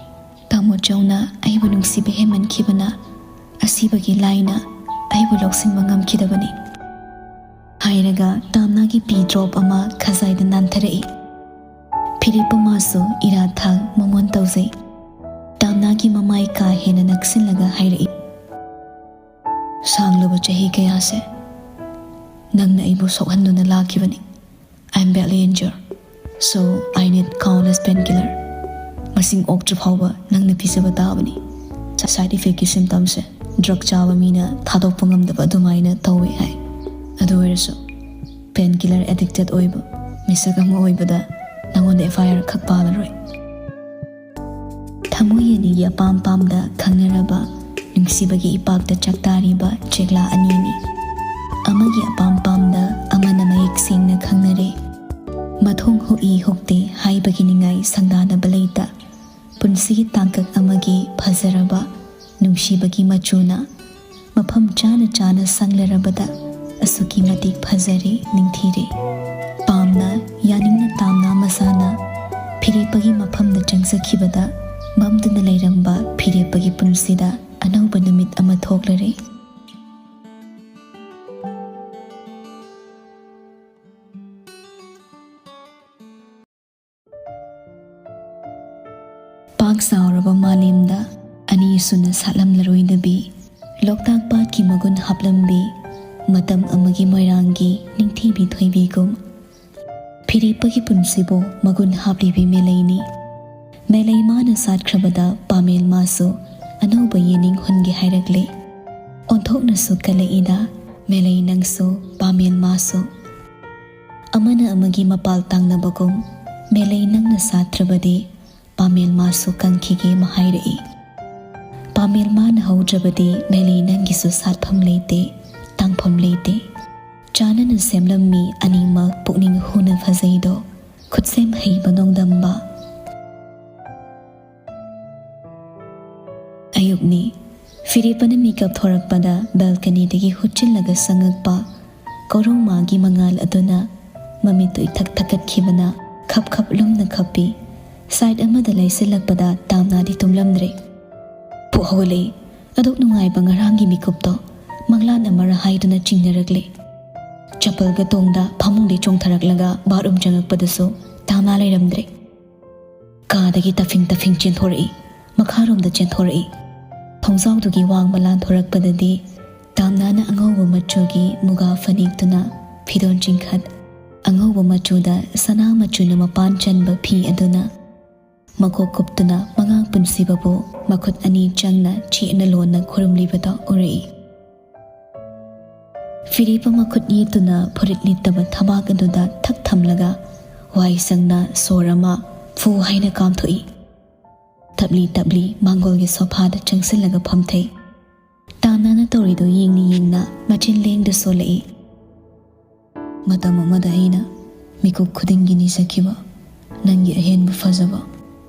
ꯇꯥꯃꯣꯆꯧꯅ ꯑꯩꯕꯨ ꯅꯨꯡꯁꯤꯕ ꯍꯦꯟꯃꯟꯈꯤꯕꯅ ꯑꯁꯤꯕꯒꯤ ꯂꯥꯏꯅ ꯑꯩꯕꯨ ꯂꯧꯁꯤꯟꯕ ꯉꯝꯈꯤꯗꯕꯅꯤ," ꯍꯥꯏꯔꯒ ꯇꯥꯝꯅꯥꯒꯤ ꯄꯤ ꯗ꯭ꯔꯣꯞ ꯑꯃ ꯈꯖꯥꯏꯗ ꯅꯥꯟꯊꯔꯛꯏ꯫ ꯐꯤꯔꯦꯞꯄ ꯃꯥꯁꯨ ꯏꯔꯥ ꯊꯥ ꯃꯉꯣꯟ ꯇꯧꯖꯩ꯫ ꯇꯥꯝꯅꯥꯒꯤ ꯃꯃꯥꯏ ꯀꯥ ꯍꯦꯟꯅ ꯅꯛꯁꯤꯜꯂꯒ ꯍꯥꯏꯔꯛꯏ, "ꯁꯥꯡꯂꯕ ꯆꯍꯤ ꯀꯌꯥꯁꯦ ꯅꯪꯅ ꯑꯩꯕꯨ ꯁꯣꯛꯍꯟꯗꯨꯅ ꯂꯥꯛꯈꯤꯕꯅꯤ꯫ I am badly injured, so I need countless painkiller꯫ ꯃꯁꯤꯡ ꯑꯣꯛꯇ꯭ꯔꯤ ꯐꯥꯎꯕ ꯅꯪꯅ ꯄꯤꯖꯕ ꯇꯥꯕꯅꯤ꯫ Side effectꯀꯤ symptomꯁꯦ drug ꯆꯥꯕ ꯃꯤꯅ ꯊꯥꯗꯣꯛꯄ ꯉꯝꯗꯕ ꯑꯗꯨꯃꯥꯏꯅ ꯇꯧꯋꯦ ꯍꯥꯏ꯫ ꯑꯗꯨ ꯑꯣꯏꯔꯁꯨ painkiller addicted ꯑꯣꯏꯕ ꯃꯤꯁꯛ ꯑꯃ ꯑꯣꯏꯕꯗ ꯅꯉꯣꯟꯗ F I R ꯈꯛ ꯄꯥꯜꯂꯔꯣꯏ꯫" ꯊꯃꯣꯏ ꯑꯅꯤꯒꯤ ꯑꯄꯥꯝ ꯄꯥꯝꯗ ꯈꯪꯅꯔꯕ ꯅꯨꯡꯁꯤꯕꯒꯤ ꯏꯄꯥꯛꯇ ꯆꯥꯛꯇꯥꯔꯤꯕ ꯆꯦꯛꯂꯥ ꯑꯅꯤꯅꯤ꯫ ꯑꯃꯒꯤ ꯑꯄꯥꯝ ꯄꯥꯝꯗ ꯑꯃꯅ ꯃꯌꯦꯛ ꯁꯦꯡꯅ ꯈꯪꯅꯔꯦ꯫ ꯃꯊꯣꯡ ꯍꯨꯛꯏ ꯍꯨꯛꯇꯦ ꯍꯥꯏꯕꯒꯤ ꯅꯤꯡꯉꯥꯏ ꯁꯪꯗꯥꯅꯕ ꯂꯩꯇ, ꯄꯨꯟꯁꯤꯒꯤ ꯇꯥꯡꯀꯛ ꯑꯃꯒꯤ ꯐꯖꯔꯕ ꯅꯨꯡꯁꯤꯕꯒꯤ ꯃꯆꯨꯅ ꯃꯐꯝ ꯆꯥꯅ ꯆꯥꯅ ꯁꯪꯂꯔꯕꯗ ꯑꯁꯨꯛꯀꯤ ꯃꯇꯤꯛ ꯐꯖꯔꯦ, ꯅꯤꯡꯊꯤꯔꯦ꯫ ꯄꯥꯝꯅ ꯌꯥꯅꯤꯡꯅ ꯇꯥꯝꯅ ꯃꯁꯥꯅ ꯐꯤꯔꯦꯞꯄꯒꯤ ꯃꯐꯝꯗ ꯆꯪꯖꯈꯤꯕꯗ ꯃꯝꯗꯨꯅ ꯂꯩꯔꯝꯕ ꯐꯤꯔꯦꯞꯄꯒꯤ ꯄꯨꯟꯁꯤꯗ ꯑꯅꯧꯕ ꯅꯨꯃꯤꯠ ꯑꯃ ꯊꯣꯛꯂꯔꯦ꯫ ꯄꯥꯛ ꯆꯥꯎꯔꯕ ꯃꯥꯂꯦꯝꯗ ꯑꯅꯤꯁꯨꯅ ꯁꯥꯠꯂꯝꯂꯔꯣꯏꯗꯕꯤ, ꯂꯣꯛꯇꯥꯛ ꯄꯥꯠꯀꯤ ꯃꯒꯨꯟ ꯍꯥꯞꯂꯝꯕꯤ, ꯃꯇꯝ ꯑꯃꯒꯤ ꯃꯣꯏꯔꯥꯡꯒꯤ ꯅꯤꯡꯊꯤꯕꯤ ꯊꯣꯏꯕꯤꯒꯨꯝ꯫ ꯐꯤꯔꯦꯞꯄꯒꯤ ꯄꯨꯟꯁꯤꯕꯨ ꯃꯒꯨꯟ ꯍꯥꯞꯂꯤꯕꯤ ꯃꯦꯂꯩꯅꯤ꯫ ꯃꯦꯂꯩ ꯃꯥꯅ ꯁꯥꯠꯈ꯭ꯔꯕꯗ ꯄꯥꯃꯦꯜ ꯃꯥꯁꯨ ꯑꯅꯧꯕ ꯌꯦꯅꯤꯡ ꯍꯨꯟꯒꯦ ꯍꯥꯏꯔꯛꯂꯦ꯫ ꯑꯣꯟꯊꯣꯛꯅꯁꯨ ꯀꯜꯂꯛꯏꯗ ꯃꯦꯂꯩ ꯅꯪꯁꯨ ꯄꯥꯃꯦꯜ ꯃꯥꯁꯨ꯫ ꯑꯃꯅ ꯑꯃꯒꯤ ꯃꯄꯥꯜ ꯇꯥꯡꯅꯕꯒꯨꯝ ꯃꯦꯂꯩ ꯅꯪꯅ ꯁꯥꯠꯇ꯭ꯔꯕꯗꯤ ꯄꯥꯃꯦꯜ ꯃꯥꯁꯨ ꯀꯪꯈꯤꯒꯦ ꯃꯍꯥꯏꯔꯛꯏ꯫ ꯄꯥꯃꯦꯜ ꯃꯥꯅ ꯍꯧꯗ꯭ꯔꯕꯗꯤ ꯃꯦꯂꯩ ꯅꯪꯒꯤꯁꯨ ꯁꯥꯠꯐꯝ ꯂꯩꯇꯦ, ꯇꯥꯡꯐꯝ ꯂꯩꯇꯦ꯫ ꯆꯥꯟꯅꯅ ꯁꯦꯝꯂꯝꯃꯤ ꯑꯅꯤꯃꯛ ꯄꯨꯛꯅꯤꯡ ꯍꯨꯅ ꯐꯖꯩꯗꯣ, ꯈꯨꯠꯁꯦꯝ ꯍꯩꯕ ꯅꯣꯡꯗꯝꯕ꯫ ꯑꯌꯨꯛꯅꯤ꯫ ꯐꯤꯔꯦꯞꯄꯅ ꯃꯤꯀꯞ ꯊꯣꯔꯛꯄꯗ ꯕꯦꯜꯀꯅꯤꯗꯒꯤ ꯍꯨꯠꯆꯤꯜꯂꯒ ꯆꯪꯉꯛꯄ ꯀꯧꯔꯧꯃꯥꯒꯤ ꯃꯉꯥꯜ ꯑꯗꯨꯅ ꯃꯃꯤꯠꯇꯨ ꯏꯊꯛ ꯊꯛꯀꯠꯈꯤꯕꯅ ꯈꯞ ꯈꯞ ꯂꯨꯝꯅ ꯈꯞꯄꯤ꯫ ꯁꯥꯏꯠ ꯑꯃꯗ ꯂꯩꯁꯤꯜꯂꯛꯄꯗ ꯇꯥꯝꯅꯥꯗꯤ ꯇꯨꯝꯂꯝꯗ꯭ꯔꯦ꯫ ꯐꯨꯛ ꯍꯧꯒꯠꯂꯛꯏ꯫ ꯑꯗꯨꯛ ꯅꯨꯡꯉꯥꯏꯕ ꯉꯔꯥꯡꯒꯤ ꯃꯤꯀꯨꯞꯇꯣ ꯃꯪꯂꯥꯟ ꯑꯃꯔ ꯍꯥꯏꯗꯨꯅ ꯆꯤꯡꯅꯔꯛꯂꯦ꯫ ꯆꯄꯜꯒ ꯇꯣꯡꯗ ꯐꯃꯨꯡꯗꯩ ꯆꯣꯡꯊꯔꯛꯂꯒ ꯕꯥꯠꯔꯨꯝ ꯆꯪꯉꯛꯄꯗꯁꯨ ꯇꯥꯝꯅꯥ ꯂꯩꯔꯝꯗ꯭ꯔꯦ꯫ ꯀꯥꯗꯒꯤ ꯇꯐꯤꯡ ꯇꯐꯤꯡ ꯆꯦꯟꯊꯣꯔꯛꯏ꯫ ꯃꯈꯥꯔꯣꯝꯗ ꯆꯦꯟꯊꯣꯔꯛꯏ꯫ ꯊꯣꯡꯖꯥꯎꯗꯨꯒꯤ ꯋꯥꯡꯃ ꯂꯥꯟꯊꯣꯔꯛꯄꯗꯗꯤ ꯇꯥꯝꯅꯥꯅ ꯑꯉꯧꯕ ꯃꯆꯨꯒꯤ ꯃꯨꯒꯥ ꯐꯅꯦꯛꯇꯨꯅ ꯐꯤꯗꯣꯟ ꯆꯤꯡꯈꯠ, ꯑꯉꯧꯕ ꯃꯆꯨꯗ ꯁꯅꯥ ꯃꯆꯨꯅ ꯃꯄꯥꯟ ꯆꯟꯕ ꯐꯤ ꯑꯗꯨꯅ ꯃꯀꯣꯛ ꯀꯨꯞꯇꯨꯅ ꯃꯉꯥꯡ ꯄꯨꯟꯁꯤꯕꯕꯨ ꯃꯈꯨꯠ ꯑꯅꯤ ꯆꯪꯅ ꯆꯦꯠꯅ ꯂꯣꯟꯅ ꯈꯨꯔꯨꯝꯂꯤꯕꯗꯣ ꯎꯔꯛꯏ꯫ ꯐꯤꯔꯦꯞꯄ ꯃꯈꯨꯠ ꯌꯦꯠꯇꯨꯅ ꯐꯨꯔꯤꯠ ꯂꯤꯠꯇꯕ ꯊꯕꯥꯛ ꯑꯗꯨꯗ ꯊꯛ ꯊꯝꯂꯒ ꯋꯥꯏ ꯁꯪꯅ ꯁꯣꯔ ꯑꯃ ꯐꯨ ꯍꯥꯏꯅ ꯀꯥꯝꯊꯣꯛꯏ꯫ ꯇꯞꯂꯤ ꯇꯞꯂꯤ ꯃꯥꯡꯒꯣꯜꯒꯤ ꯁꯣꯐꯥꯗ ꯆꯪꯁꯤꯜꯂꯒ ꯐꯝꯊꯩ꯫ ꯇꯥꯝꯅꯥꯅ ꯇꯧꯔꯤꯗꯨ ꯌꯦꯡꯅ ꯌꯦꯡꯅ ꯃꯆꯤꯟ ꯂꯦꯡꯗ ꯁꯣꯜꯂꯛꯏ꯫ ꯃꯇꯝ ꯑꯃꯗ ꯑꯩꯅ ꯃꯤꯀꯨꯞ ꯈꯨꯗꯤꯡꯒꯤ ꯅꯤꯖꯈꯤꯕ ꯅꯪꯒꯤ ꯑꯍꯦꯟꯕ ꯐꯖꯕ,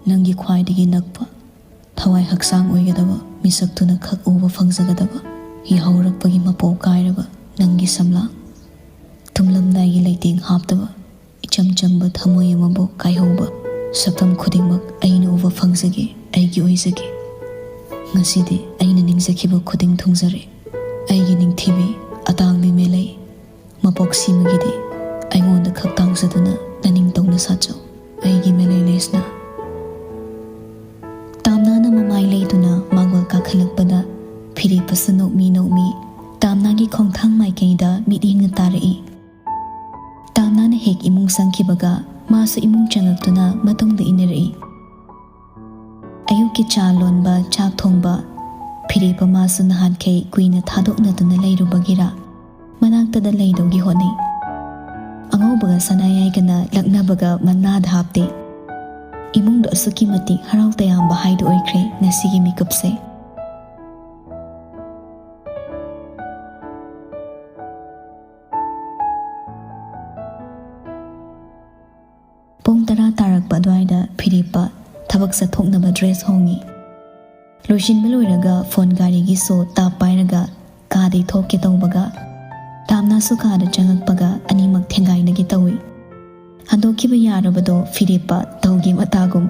ꯅꯪꯒꯤ ꯈ꯭ꯋꯥꯏꯗꯒꯤ ꯅꯛꯄ, ꯊꯋꯥꯏ ꯍꯛꯆꯥꯡ ꯑꯣꯏꯒꯗꯕ ꯃꯤꯁꯛꯇꯨꯅ ꯈꯛ ꯎꯕ ꯐꯪꯖꯒꯗꯕ, ꯌꯥꯍꯧꯔꯛꯄꯒꯤ ꯃꯄꯧ ꯀꯥꯏꯔꯕ ꯅꯪꯒꯤ ꯁꯝꯂꯥꯡ, ꯇꯨꯝꯂꯝꯗꯥꯏꯒꯤ ꯂꯩꯇꯦꯡ ꯍꯥꯞꯇꯕ ꯏꯆꯝ ꯆꯝꯕ ꯊꯃꯣꯏ ꯑꯃꯕꯨ ꯀꯥꯏꯍꯧꯕ ꯁꯛꯇꯝ ꯈꯨꯗꯤꯡꯃꯛ ꯑꯩꯅ ꯎꯕ ꯐꯪꯖꯒꯦ, ꯑꯩꯒꯤ ꯑꯣꯏꯖꯒꯦ꯫ ꯉꯁꯤꯗꯤ ꯑꯩꯅ ꯅꯤꯡꯖꯈꯤꯕ ꯈꯨꯗꯤꯡ ꯊꯨꯡꯖꯔꯦ꯫ ꯑꯩꯒꯤ ꯅꯤꯡꯊꯤꯕꯤ, ꯑꯇꯥꯡꯕꯤ ꯃꯦꯂꯩ, ꯃꯄꯣꯛ ꯁꯤꯃꯒꯤꯗꯤ ꯑꯩꯉꯣꯟꯗ ꯈꯛ ꯇꯥꯡꯖꯗꯨꯅ ꯅꯅꯤꯡꯇꯧꯅ ꯁꯥꯠꯆꯧ, ꯑꯩꯒꯤ ꯃꯦꯂꯩ ꯂꯦꯁꯅꯥ꯫ ꯇꯥꯝꯅꯥꯅ ꯃꯃꯥꯏ ꯂꯩꯗꯨꯅ ꯃꯥꯡꯒꯣꯜ ꯀꯥꯈꯠꯂꯛꯄꯗ ꯐꯤꯔꯦꯞꯄꯁꯨ ꯅꯣꯛꯃꯤ ꯅꯣꯛꯃꯤ ꯇꯥꯝꯅꯥꯒꯤ ꯈꯣꯡꯊꯥꯡ ꯃꯥꯏꯀꯩꯗ ꯃꯤꯠꯌꯦꯡꯅ ꯇꯥꯔꯛꯏ꯫ ꯇꯥꯝꯅꯥꯅ ꯍꯦꯛ ꯏꯃꯨꯡ ꯆꯪꯈꯤꯕꯒ ꯃꯥꯁꯨ ꯏꯃꯨꯡ ꯆꯪꯉꯛꯇꯨꯅ ꯃꯇꯨꯡꯗ ꯏꯟꯅꯔꯛꯏ꯫ ꯑꯌꯨꯛꯀꯤ ꯆꯥ ꯂꯣꯟꯕ, ꯆꯥꯛ ꯊꯣꯡꯕ, ꯐꯤꯔꯦꯞꯄ ꯃꯥꯁꯨ ꯅꯍꯥꯟꯈꯩ ꯀꯨꯏꯅ ꯊꯥꯗꯣꯛꯅꯗꯨꯅ ꯂꯩꯔꯨꯕꯒꯤꯔ ꯃꯅꯥꯛꯇꯗ ꯂꯩꯗꯧꯒꯤ ꯍꯣꯠꯅꯩ꯫ ꯑꯉꯧꯕꯒ ꯁꯅꯥꯌꯥꯏꯒꯅ ꯂꯛꯅꯕꯒ ꯃꯅꯥꯗ ꯍꯥꯞꯇꯦ꯫ ꯏꯃꯨꯡꯗꯣ ꯑꯁꯨꯛꯀꯤ ꯃꯇꯤꯛ ꯍꯔꯥꯎ ꯇꯌꯥꯝꯕ ꯍꯥꯏꯗꯨ ꯑꯣꯏꯈ꯭ꯔꯦ ꯉꯁꯤꯒꯤ ꯃꯤꯀꯨꯞꯁꯦ꯫ ꯄꯨꯡ ꯇꯔꯥ ꯇꯥꯔꯛꯄ ꯑꯗꯨꯋꯥꯏꯗ ꯐꯤꯔꯦꯞꯄ ꯊꯕꯛ ꯆꯠꯊꯣꯛꯅꯕ ꯗ꯭ꯔꯦꯁ ꯍꯣꯡꯉꯤ꯫ ꯂꯣꯏꯁꯤꯟꯕ ꯂꯣꯏꯔꯒ ꯐꯣꯟ ꯒꯥꯔꯤꯒꯤ ꯁꯣ ꯇꯥꯞ ꯄꯥꯏꯔꯒ ꯀꯥꯗꯩ ꯊꯣꯛꯀꯦ ꯇꯧꯕꯒ ꯇꯥꯝꯅꯥꯁꯨ ꯀꯥꯗ ꯆꯪꯉꯛꯄꯒ ꯑꯅꯤꯃꯛ ꯊꯦꯡꯒꯥꯏꯅꯒꯦ ꯇꯧꯏ꯫ ꯍꯟꯗꯣꯛꯈꯤꯕ ꯌꯥꯔꯕꯗꯣ ꯐꯤꯔꯦꯞꯄ ꯇꯧꯒꯤ ꯃꯇꯥꯒꯨꯝ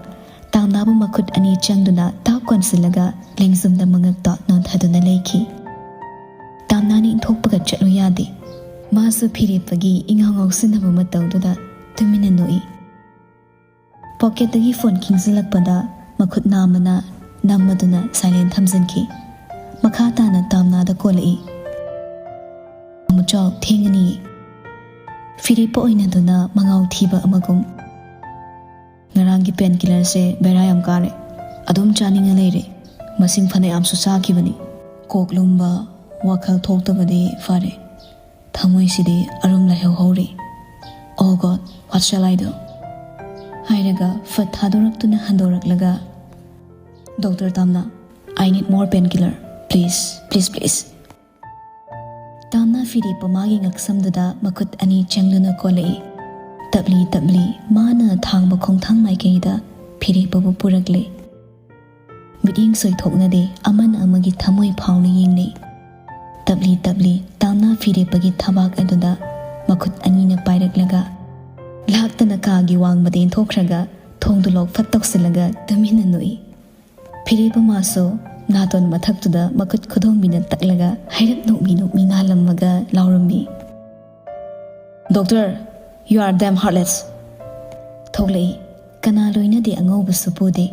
ꯇꯥꯝꯅꯥꯕꯨ ꯃꯈꯨꯠ ꯑꯅꯤ ꯆꯪꯗꯨꯅ ꯇꯥꯞ ꯀꯣꯟꯁꯤꯜꯂꯒ ꯂꯦꯡꯖꯨꯝꯗ ꯃꯉꯛꯇ ꯅꯣꯟꯊꯗꯨꯅ ꯂꯩꯈꯤ꯫ ꯇꯥꯝꯅꯥꯅ ꯏꯟꯊꯣꯛꯄꯒ ꯆꯠꯂꯨ ꯌꯥꯗꯦ꯫ ꯃꯥꯁꯨ ꯐꯤꯔꯦꯞꯄꯒꯤ ꯏꯉꯥꯎ ꯉꯥꯎꯁꯤꯟꯅꯕ ꯃꯇꯧꯗꯨꯗ ꯇꯨꯃꯤꯟꯅ ꯅꯣꯛꯏ꯫ ꯄꯣꯀꯦꯠꯇꯒꯤ ꯐꯣꯟ ꯈꯤꯡꯖꯤꯜꯂꯛꯄꯗ ꯃꯈꯨꯠ ꯅꯥꯝꯃꯅ ꯅꯝꯃꯗꯨꯅ ꯁꯥꯏꯂꯦꯟ ꯊꯝꯖꯤꯟꯈꯤ꯫ ꯃꯈꯥ ꯇꯥꯅ ꯇꯥꯝꯅꯥꯗ ꯀꯣꯜꯂꯛꯏ꯫ "ꯑꯃꯨꯆꯥꯎ, ꯊꯦꯡꯉꯅꯤꯌꯦ꯫" ꯐꯤꯔꯦꯞꯄ ꯑꯣꯏꯅꯗꯨꯅ ꯃꯉꯥꯎ ꯊꯤꯕ ꯑꯃꯒꯨꯝ꯫ "ꯉꯔꯥꯡꯒꯤ ꯄꯦꯟ ꯀꯤꯂꯔꯁꯦ ꯕꯦꯔꯥ ꯌꯥꯝ ꯀꯥꯔꯦ꯫ ꯑꯗꯨꯝ ꯆꯥꯅꯤꯡꯉ ꯂꯩꯔꯦ꯫ ꯃꯁꯤꯡ ꯐꯅꯌꯥꯝꯁꯨ ꯆꯥꯈꯤꯕꯅꯤ꯫ ꯀꯣꯛ ꯂꯨꯝꯕ, ꯋꯥꯈꯜ ꯊꯣꯛꯇꯕꯗꯤ ꯐꯔꯦ꯫ ꯊꯃꯣꯏꯁꯤꯗꯤ ꯑꯔꯨꯝ ꯂꯩꯍꯧꯍꯧꯔꯤ꯫ Oh God, what shall I do?" ꯍꯥꯏꯔꯒ ꯐꯠ ꯊꯥꯗꯣꯔꯛꯇꯨꯅ ꯍꯟꯗꯣꯔꯛꯂꯒ, "Doctor Tamna, I need more painkiller. Please, please, please." Tamna ꯐꯤꯔꯦꯞꯄ ꯃꯥꯒꯤ ꯉꯛꯁꯝꯗꯨꯗ ꯃꯈꯨꯠ ꯑꯅꯤ ꯆꯪꯗꯨꯅ ꯀꯣꯜꯂꯛꯏ꯫ ꯇꯞꯂꯤ ꯇꯞꯂꯤ ꯃꯥꯅ ꯊꯥꯡꯕ ꯈꯣꯡꯊꯥꯡ ꯃꯥꯏꯀꯩꯗ ꯐꯤꯔꯦꯞꯄꯕꯨ ꯄꯨꯔꯛꯂꯦ꯫ ꯃꯤꯠꯌꯦꯡ ꯁꯣꯏꯊꯣꯛꯅꯗꯦ, ꯑꯃꯅ ꯑꯃꯒꯤ ꯊꯃꯣꯏ ꯐꯥꯎꯅ ꯌꯦꯡꯅꯩ꯫ ꯇꯞꯂꯤ ꯇꯞꯂꯤ ꯇꯥꯝꯅꯥ ꯐꯤꯔꯦꯞꯄꯒꯤ ꯊꯕꯥꯛ ꯑꯗꯨꯗ ꯃꯈꯨꯠ ꯑꯅꯤꯅ ꯄꯥꯏꯔꯛꯂꯒ ꯂꯥꯛꯇꯅ ꯀꯥꯒꯤ ꯋꯥꯡꯃꯗ ꯏꯟꯊꯣꯛꯈ꯭ꯔꯒ ꯊꯣꯡꯗꯨ ꯂꯣꯛ ꯐꯠ ꯇꯧꯁꯤꯜꯂꯒ ꯇꯨꯃꯤꯟꯅ ꯅꯣꯛꯏ꯫ ꯐꯤꯔꯦꯞꯄ ꯃꯥꯁꯨ ꯅꯥꯇꯣꯟ ꯃꯊꯛꯇꯨꯗ ꯃꯈꯨꯠ ꯈꯨꯗꯣꯝꯕꯤꯅ ꯇꯛꯂꯒ ꯍꯥꯏꯔꯞ ꯅꯣꯛꯃꯤ ꯅꯣꯛꯃꯤ ꯅꯥꯜꯂꯝꯃꯒ ꯂꯥꯎꯔꯝꯃꯤ, "Doctor, you are damn heartless!" ꯊꯣꯛꯂꯛꯏ꯫ ꯀꯅꯥ ꯂꯣꯏꯅꯗꯦ, ꯑꯉꯧꯕꯁꯨ ꯄꯨꯗꯦ꯫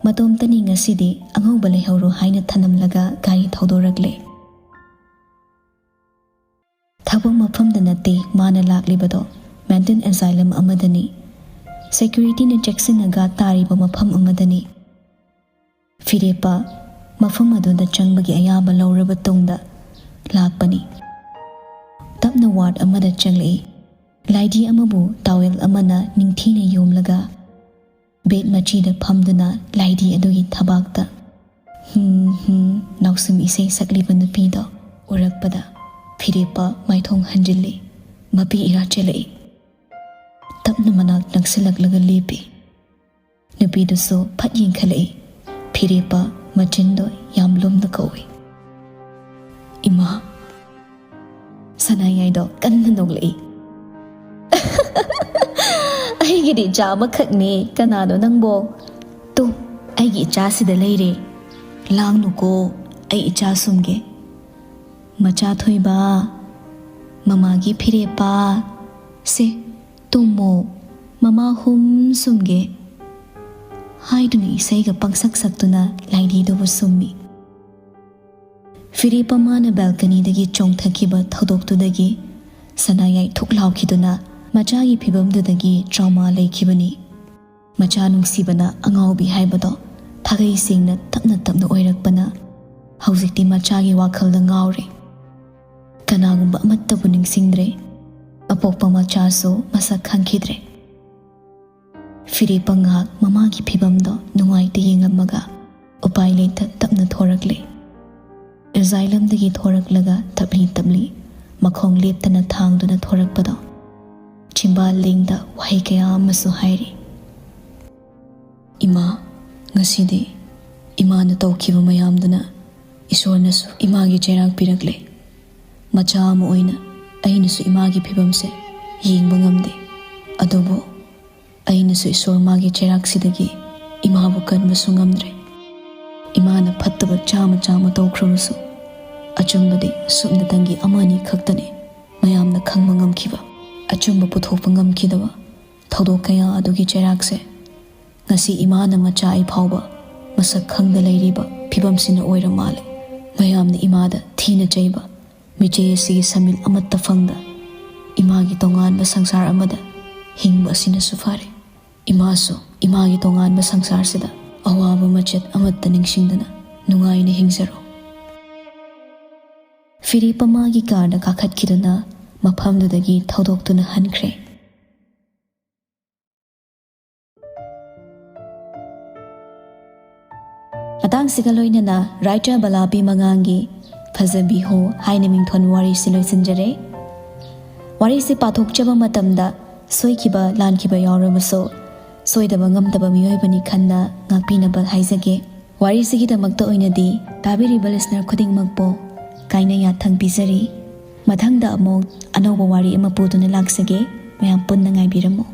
ꯃꯇꯣꯝꯇꯅꯤ ꯉꯁꯤꯗꯤ ꯑꯉꯧꯕ ꯂꯩꯍꯧꯔꯣ ꯍꯥꯏꯅ ꯊꯅꯝꯂꯒ ꯒꯥꯔꯤ ꯊꯧꯗꯣꯔꯛꯂꯦ꯫ ꯊꯕꯛ ꯃꯐꯝꯗ ꯅꯠꯇꯦ ꯃꯥꯅ ꯂꯥꯛꯂꯤꯕꯗꯣ, ꯃꯦꯟꯇꯦꯜ ꯑꯦꯁꯥꯏꯂꯝ ꯑꯃꯗꯅꯤ꯫ ꯁꯦꯀ꯭ꯌꯨꯔꯤꯇꯤꯅ ꯆꯦꯛꯁꯤꯟꯅ ꯒꯥꯔꯗ ꯇꯥꯔꯤꯕ ꯃꯐꯝ ꯑꯃꯗꯅꯤ꯫ ꯐꯤꯔꯦꯞꯄ ꯃꯐꯝ ꯑꯗꯨꯗ ꯆꯪꯕꯒꯤ ꯑꯌꯥꯕ ꯂꯧꯔꯕ ꯇꯨꯡꯗ ꯂꯥꯛꯄꯅꯤ꯫ ꯇꯞꯅ ꯋꯥꯔꯗ ꯑꯃꯗ ꯆꯪꯂꯛꯏ꯫ ꯂꯥꯏꯙꯤ ꯑꯃꯕꯨ ꯇꯥꯋꯦꯜ ꯑꯃꯅ ꯅꯤꯡꯊꯤꯅ ꯌꯣꯝꯂꯒ ꯕꯦꯗ ꯃꯆꯤꯗ ꯐꯝꯗꯨꯅ ꯂꯥꯏꯙꯤ ꯑꯗꯨꯒꯤ ꯊꯕꯥꯛꯇ ꯍꯨꯝ ꯍꯨꯝ ꯅꯥꯎꯁꯨꯝ ꯏꯁꯩ ꯁꯛꯂꯤꯕ ꯅꯨꯄꯤꯗꯣ ꯎꯔꯛꯄꯗ ꯐꯤꯔꯦꯞꯄ ꯃꯥꯏꯊꯣꯡ ꯍꯟꯖꯤꯜꯂꯤ꯫ ꯃꯄꯤ ꯏꯔꯥ ꯆꯦꯜꯂꯛꯏ꯫ ꯇꯞꯅ ꯃꯅꯥꯛ ꯅꯛꯁꯤꯜꯂꯛꯂꯒ ꯂꯦꯞꯄꯤ꯫ ꯅꯨꯄꯤꯗꯨꯁꯨ ꯐꯠ ꯌꯦꯡꯈꯠꯂꯛꯏ꯫ ꯐꯤꯔꯦꯞꯄ ꯃꯆꯤꯟꯗꯣ ꯌꯥꯝ ꯂꯨꯝꯅ ꯀꯧꯏ, "ꯏꯃꯥ!" ꯁꯅꯥꯌꯥꯏꯗꯣ ꯀꯟꯅ ꯅꯣꯛꯂꯛꯏ꯫ "ꯑꯩꯒꯤꯗꯤ ꯏꯆꯥ ꯑꯃꯈꯛꯅꯦ, ꯀꯅꯥꯅꯣ ꯅꯪꯕꯣ? ꯇꯨ, ꯑꯩꯒꯤ ꯏꯆꯥꯁꯤꯗ ꯂꯩꯔꯦ꯫ ꯂꯥꯡꯅꯨꯀꯣ, ꯑꯩ ꯏꯆꯥ ꯁꯨꯝꯒꯦ꯫ ꯃꯆꯥ ꯊꯣꯏꯕ, ꯃꯃꯥꯒꯤ ꯐꯤꯔꯦꯞꯄ, ꯁꯦ, ꯇꯨꯝꯃꯣ, ꯃꯃꯥ ꯍꯨꯝ ꯁꯨꯝꯒꯦ" ꯍꯥꯏꯗꯨꯅ ꯏꯁꯩꯒ ꯄꯪꯁꯛ ꯁꯛꯇꯨꯅ ꯂꯥꯏꯙꯤꯗꯨꯕꯨ ꯁꯨꯝꯃꯤ꯫ ꯐꯤꯔꯦꯞꯄ ꯃꯥꯅ ꯕꯦꯜꯀꯅꯤꯗꯒꯤ ꯆꯣꯡꯊꯈꯤꯕ ꯊꯧꯗꯣꯛꯇꯨꯗꯒꯤ ꯁꯅꯥꯌꯥꯏ ꯊꯨꯛ ꯂꯥꯎꯈꯤꯗꯨꯅ ꯃꯆꯥꯒꯤ ꯐꯤꯕꯝꯗꯨꯗꯒꯤ ꯇ꯭ꯔꯣꯃꯥ ꯂꯩꯈꯤꯕꯅꯤ꯫ ꯃꯆꯥ ꯅꯨꯡꯁꯤꯕꯅ ꯑꯉꯥꯎꯕꯤ ꯍꯥꯏꯕꯗꯣ ꯊꯥꯒꯩ ꯁꯦꯡꯅ ꯇꯞꯅ ꯇꯞꯅ ꯑꯣꯏꯔꯛꯄꯅ ꯍꯧꯖꯤꯛꯇꯤ ꯃꯆꯥꯒꯤ ꯋꯥꯈꯜꯗ ꯉꯥꯎꯔꯦ꯫ ꯀꯅꯥꯒꯨꯝꯕ ꯑꯃꯠꯇꯕꯨ ꯅꯤꯡꯁꯤꯡꯗ꯭ꯔꯦ꯫ ꯑꯄꯣꯛꯄ ꯃꯆꯥꯁꯨ ꯃꯁꯛ ꯈꯪꯈꯤꯗ꯭ꯔꯦ꯫ ꯐꯤꯔꯦꯞꯄ ꯉꯥꯏꯍꯥꯛ ꯃꯃꯥꯒꯤ ꯐꯤꯕꯝꯗꯣ ꯅꯨꯡꯉꯥꯏꯇ ꯌꯦꯡꯉꯝꯃꯒ ꯎꯄꯥꯏ ꯂꯩꯇ ꯇꯞꯅ ꯊꯣꯔꯛꯂꯦ꯫ ꯑꯦꯖꯥꯏꯂꯝꯗꯒꯤ ꯊꯣꯔꯛꯂꯒ ꯇꯞꯂꯤ ꯇꯞꯂꯤ ꯃꯈꯣꯡ ꯂꯦꯞꯇꯅ ꯊꯥꯡꯗꯨꯅ ꯊꯣꯔꯛꯄꯗꯣ ꯆꯤꯝꯕꯥꯜ ꯂꯦꯡꯗ ꯋꯥꯍꯩ ꯀꯌꯥ ꯑꯃꯁꯨ ꯍꯥꯏꯔꯤ꯫ "ꯏꯃꯥ, ꯉꯁꯤꯗꯤ ꯏꯃꯥꯅ ꯇꯧꯈꯤꯕ ꯃꯌꯥꯝꯗꯨꯅ ꯏꯁꯣꯔꯅꯁꯨ ꯏꯃꯥꯒꯤ ꯆꯩꯔꯥꯛ ꯄꯤꯔꯛꯂꯦ꯫ ꯃꯆꯥ ꯑꯃ ꯑꯣꯏꯅ ꯑꯩꯅꯁꯨ ꯏꯃꯥꯒꯤ ꯐꯤꯕꯝꯁꯦ ꯌꯦꯡꯕ ꯉꯝꯗꯦ꯫ ꯑꯗꯨꯕꯨ ꯑꯩꯅꯁꯨ ꯏꯁꯣꯔ ꯃꯥꯒꯤ ꯆꯩꯔꯥꯛꯁꯤꯗꯒꯤ ꯏꯃꯥꯕꯨ ꯀꯟꯕꯁꯨ ꯉꯝꯗ꯭ꯔꯦ꯫ ꯏꯃꯥꯅ ꯐꯠꯇꯕ ꯆꯥꯝꯃ ꯆꯥꯝꯃ ꯇꯧꯈ꯭ꯔꯕꯁꯨ ꯑꯆꯨꯝꯕꯗꯤ ꯁꯨꯞꯅꯇꯪꯒꯤ ꯑꯃꯅꯤ ꯈꯛꯇꯅꯤ ꯃꯌꯥꯝꯅ ꯈꯪꯕ ꯉꯝꯈꯤꯕ꯫ ꯑꯆꯨꯝꯕ ꯄꯨꯊꯣꯛꯄ ꯉꯝꯈꯤꯗꯕ ꯊꯧꯗꯣꯛ ꯀꯌꯥ ꯑꯗꯨꯒꯤ ꯆꯩꯔꯥꯛꯁꯦ ꯉꯁꯤ ꯏꯃꯥꯅ ꯃꯆꯥ ꯑꯩ ꯐꯥꯎꯕ ꯃꯁꯛ ꯈꯪꯗ ꯂꯩꯔꯤꯕ ꯐꯤꯕꯝꯁꯤꯅ ꯑꯣꯏꯔ ꯃꯥꯜꯂꯦ꯫ ꯃꯌꯥꯝꯅ ꯏꯃꯥꯗ ꯊꯤꯅ ꯆꯩꯕ, ꯃꯤꯆꯩ ꯑꯁꯤꯒꯤ ꯁꯃꯤꯜ ꯑꯃꯠꯇ ꯐꯪꯗ ꯏꯃꯥꯒꯤ ꯇꯣꯉꯥꯟꯕ ꯁꯪꯁꯥꯔ ꯑꯃꯗ ꯍꯤꯡꯕ ꯑꯁꯤꯅꯁꯨ ꯐꯔꯦ꯫ ꯏꯃꯥꯁꯨ ꯏꯃꯥꯒꯤ ꯇꯣꯉꯥꯟꯕ ꯁꯪꯁꯥꯔꯁꯤꯗ ꯑꯋꯥꯕ ꯃꯆꯦꯠ ꯑꯃꯠꯇ ꯅꯤꯡꯁꯤꯡꯗꯅ ꯅꯨꯡꯉꯥꯏꯅ ꯍꯤꯡꯖꯔꯣ꯫ ꯐꯤꯔꯦꯞ ꯃꯃꯥꯒꯤ ꯀꯥꯔꯗ ꯀꯥꯈꯠꯈꯤꯗꯨꯅ ꯃꯐꯝꯗꯨꯗꯒꯤ ꯊꯧꯗꯣꯛꯇꯨꯅ ꯍꯟꯈ꯭ꯔꯦ꯫ ꯃꯇꯥꯡꯁꯤꯒ ꯂꯣꯏꯅꯅ writer ꯕꯂꯥꯕꯤ ꯃꯉꯥꯡꯒꯤ ꯐꯖꯕꯤ ꯍꯣ ꯍꯥꯏꯅ ꯃꯤꯡꯊꯣꯟꯕ ꯋꯥꯔꯤꯁꯤ ꯂꯣꯏꯁꯤꯟꯖꯔꯦ꯫ ꯋꯥꯔꯤꯁꯤ ꯄꯥꯊꯣꯛꯆꯕ ꯃꯇꯝꯗ ꯁꯣꯏꯈꯤꯕ ꯂꯥꯟꯈꯤꯕ ꯌꯥꯎꯔꯕꯁꯨ ꯁꯣꯏꯗꯕ ꯉꯝꯗꯕ ꯃꯤꯑꯣꯏꯕꯅꯤ ꯈꯟꯅ ꯉꯥꯛꯄꯤꯅꯕ ꯍꯥꯏꯖꯒꯦ꯫ ꯋꯥꯔꯤꯁꯤꯒꯤꯗꯃꯛꯇ ꯑꯣꯏꯅꯗꯤ ꯇꯥꯕꯤꯔꯤꯕ listener ꯈꯨꯗꯤꯡꯃꯛꯄꯨ ꯀꯥꯏꯅ ꯌꯥꯊꯪ ꯄꯤꯖꯔꯤ꯫ ꯃꯊꯪꯗ ꯑꯃꯨꯛ ꯑꯅꯧꯕ ꯋꯥꯔꯤ ꯑꯃ ꯄꯨꯗꯨꯅ ꯂꯥꯛꯆꯒꯦ꯫ ꯃꯌꯥꯝ ꯄꯨꯟꯅ ꯉꯥꯏꯕꯤꯔꯝꯃꯨ꯫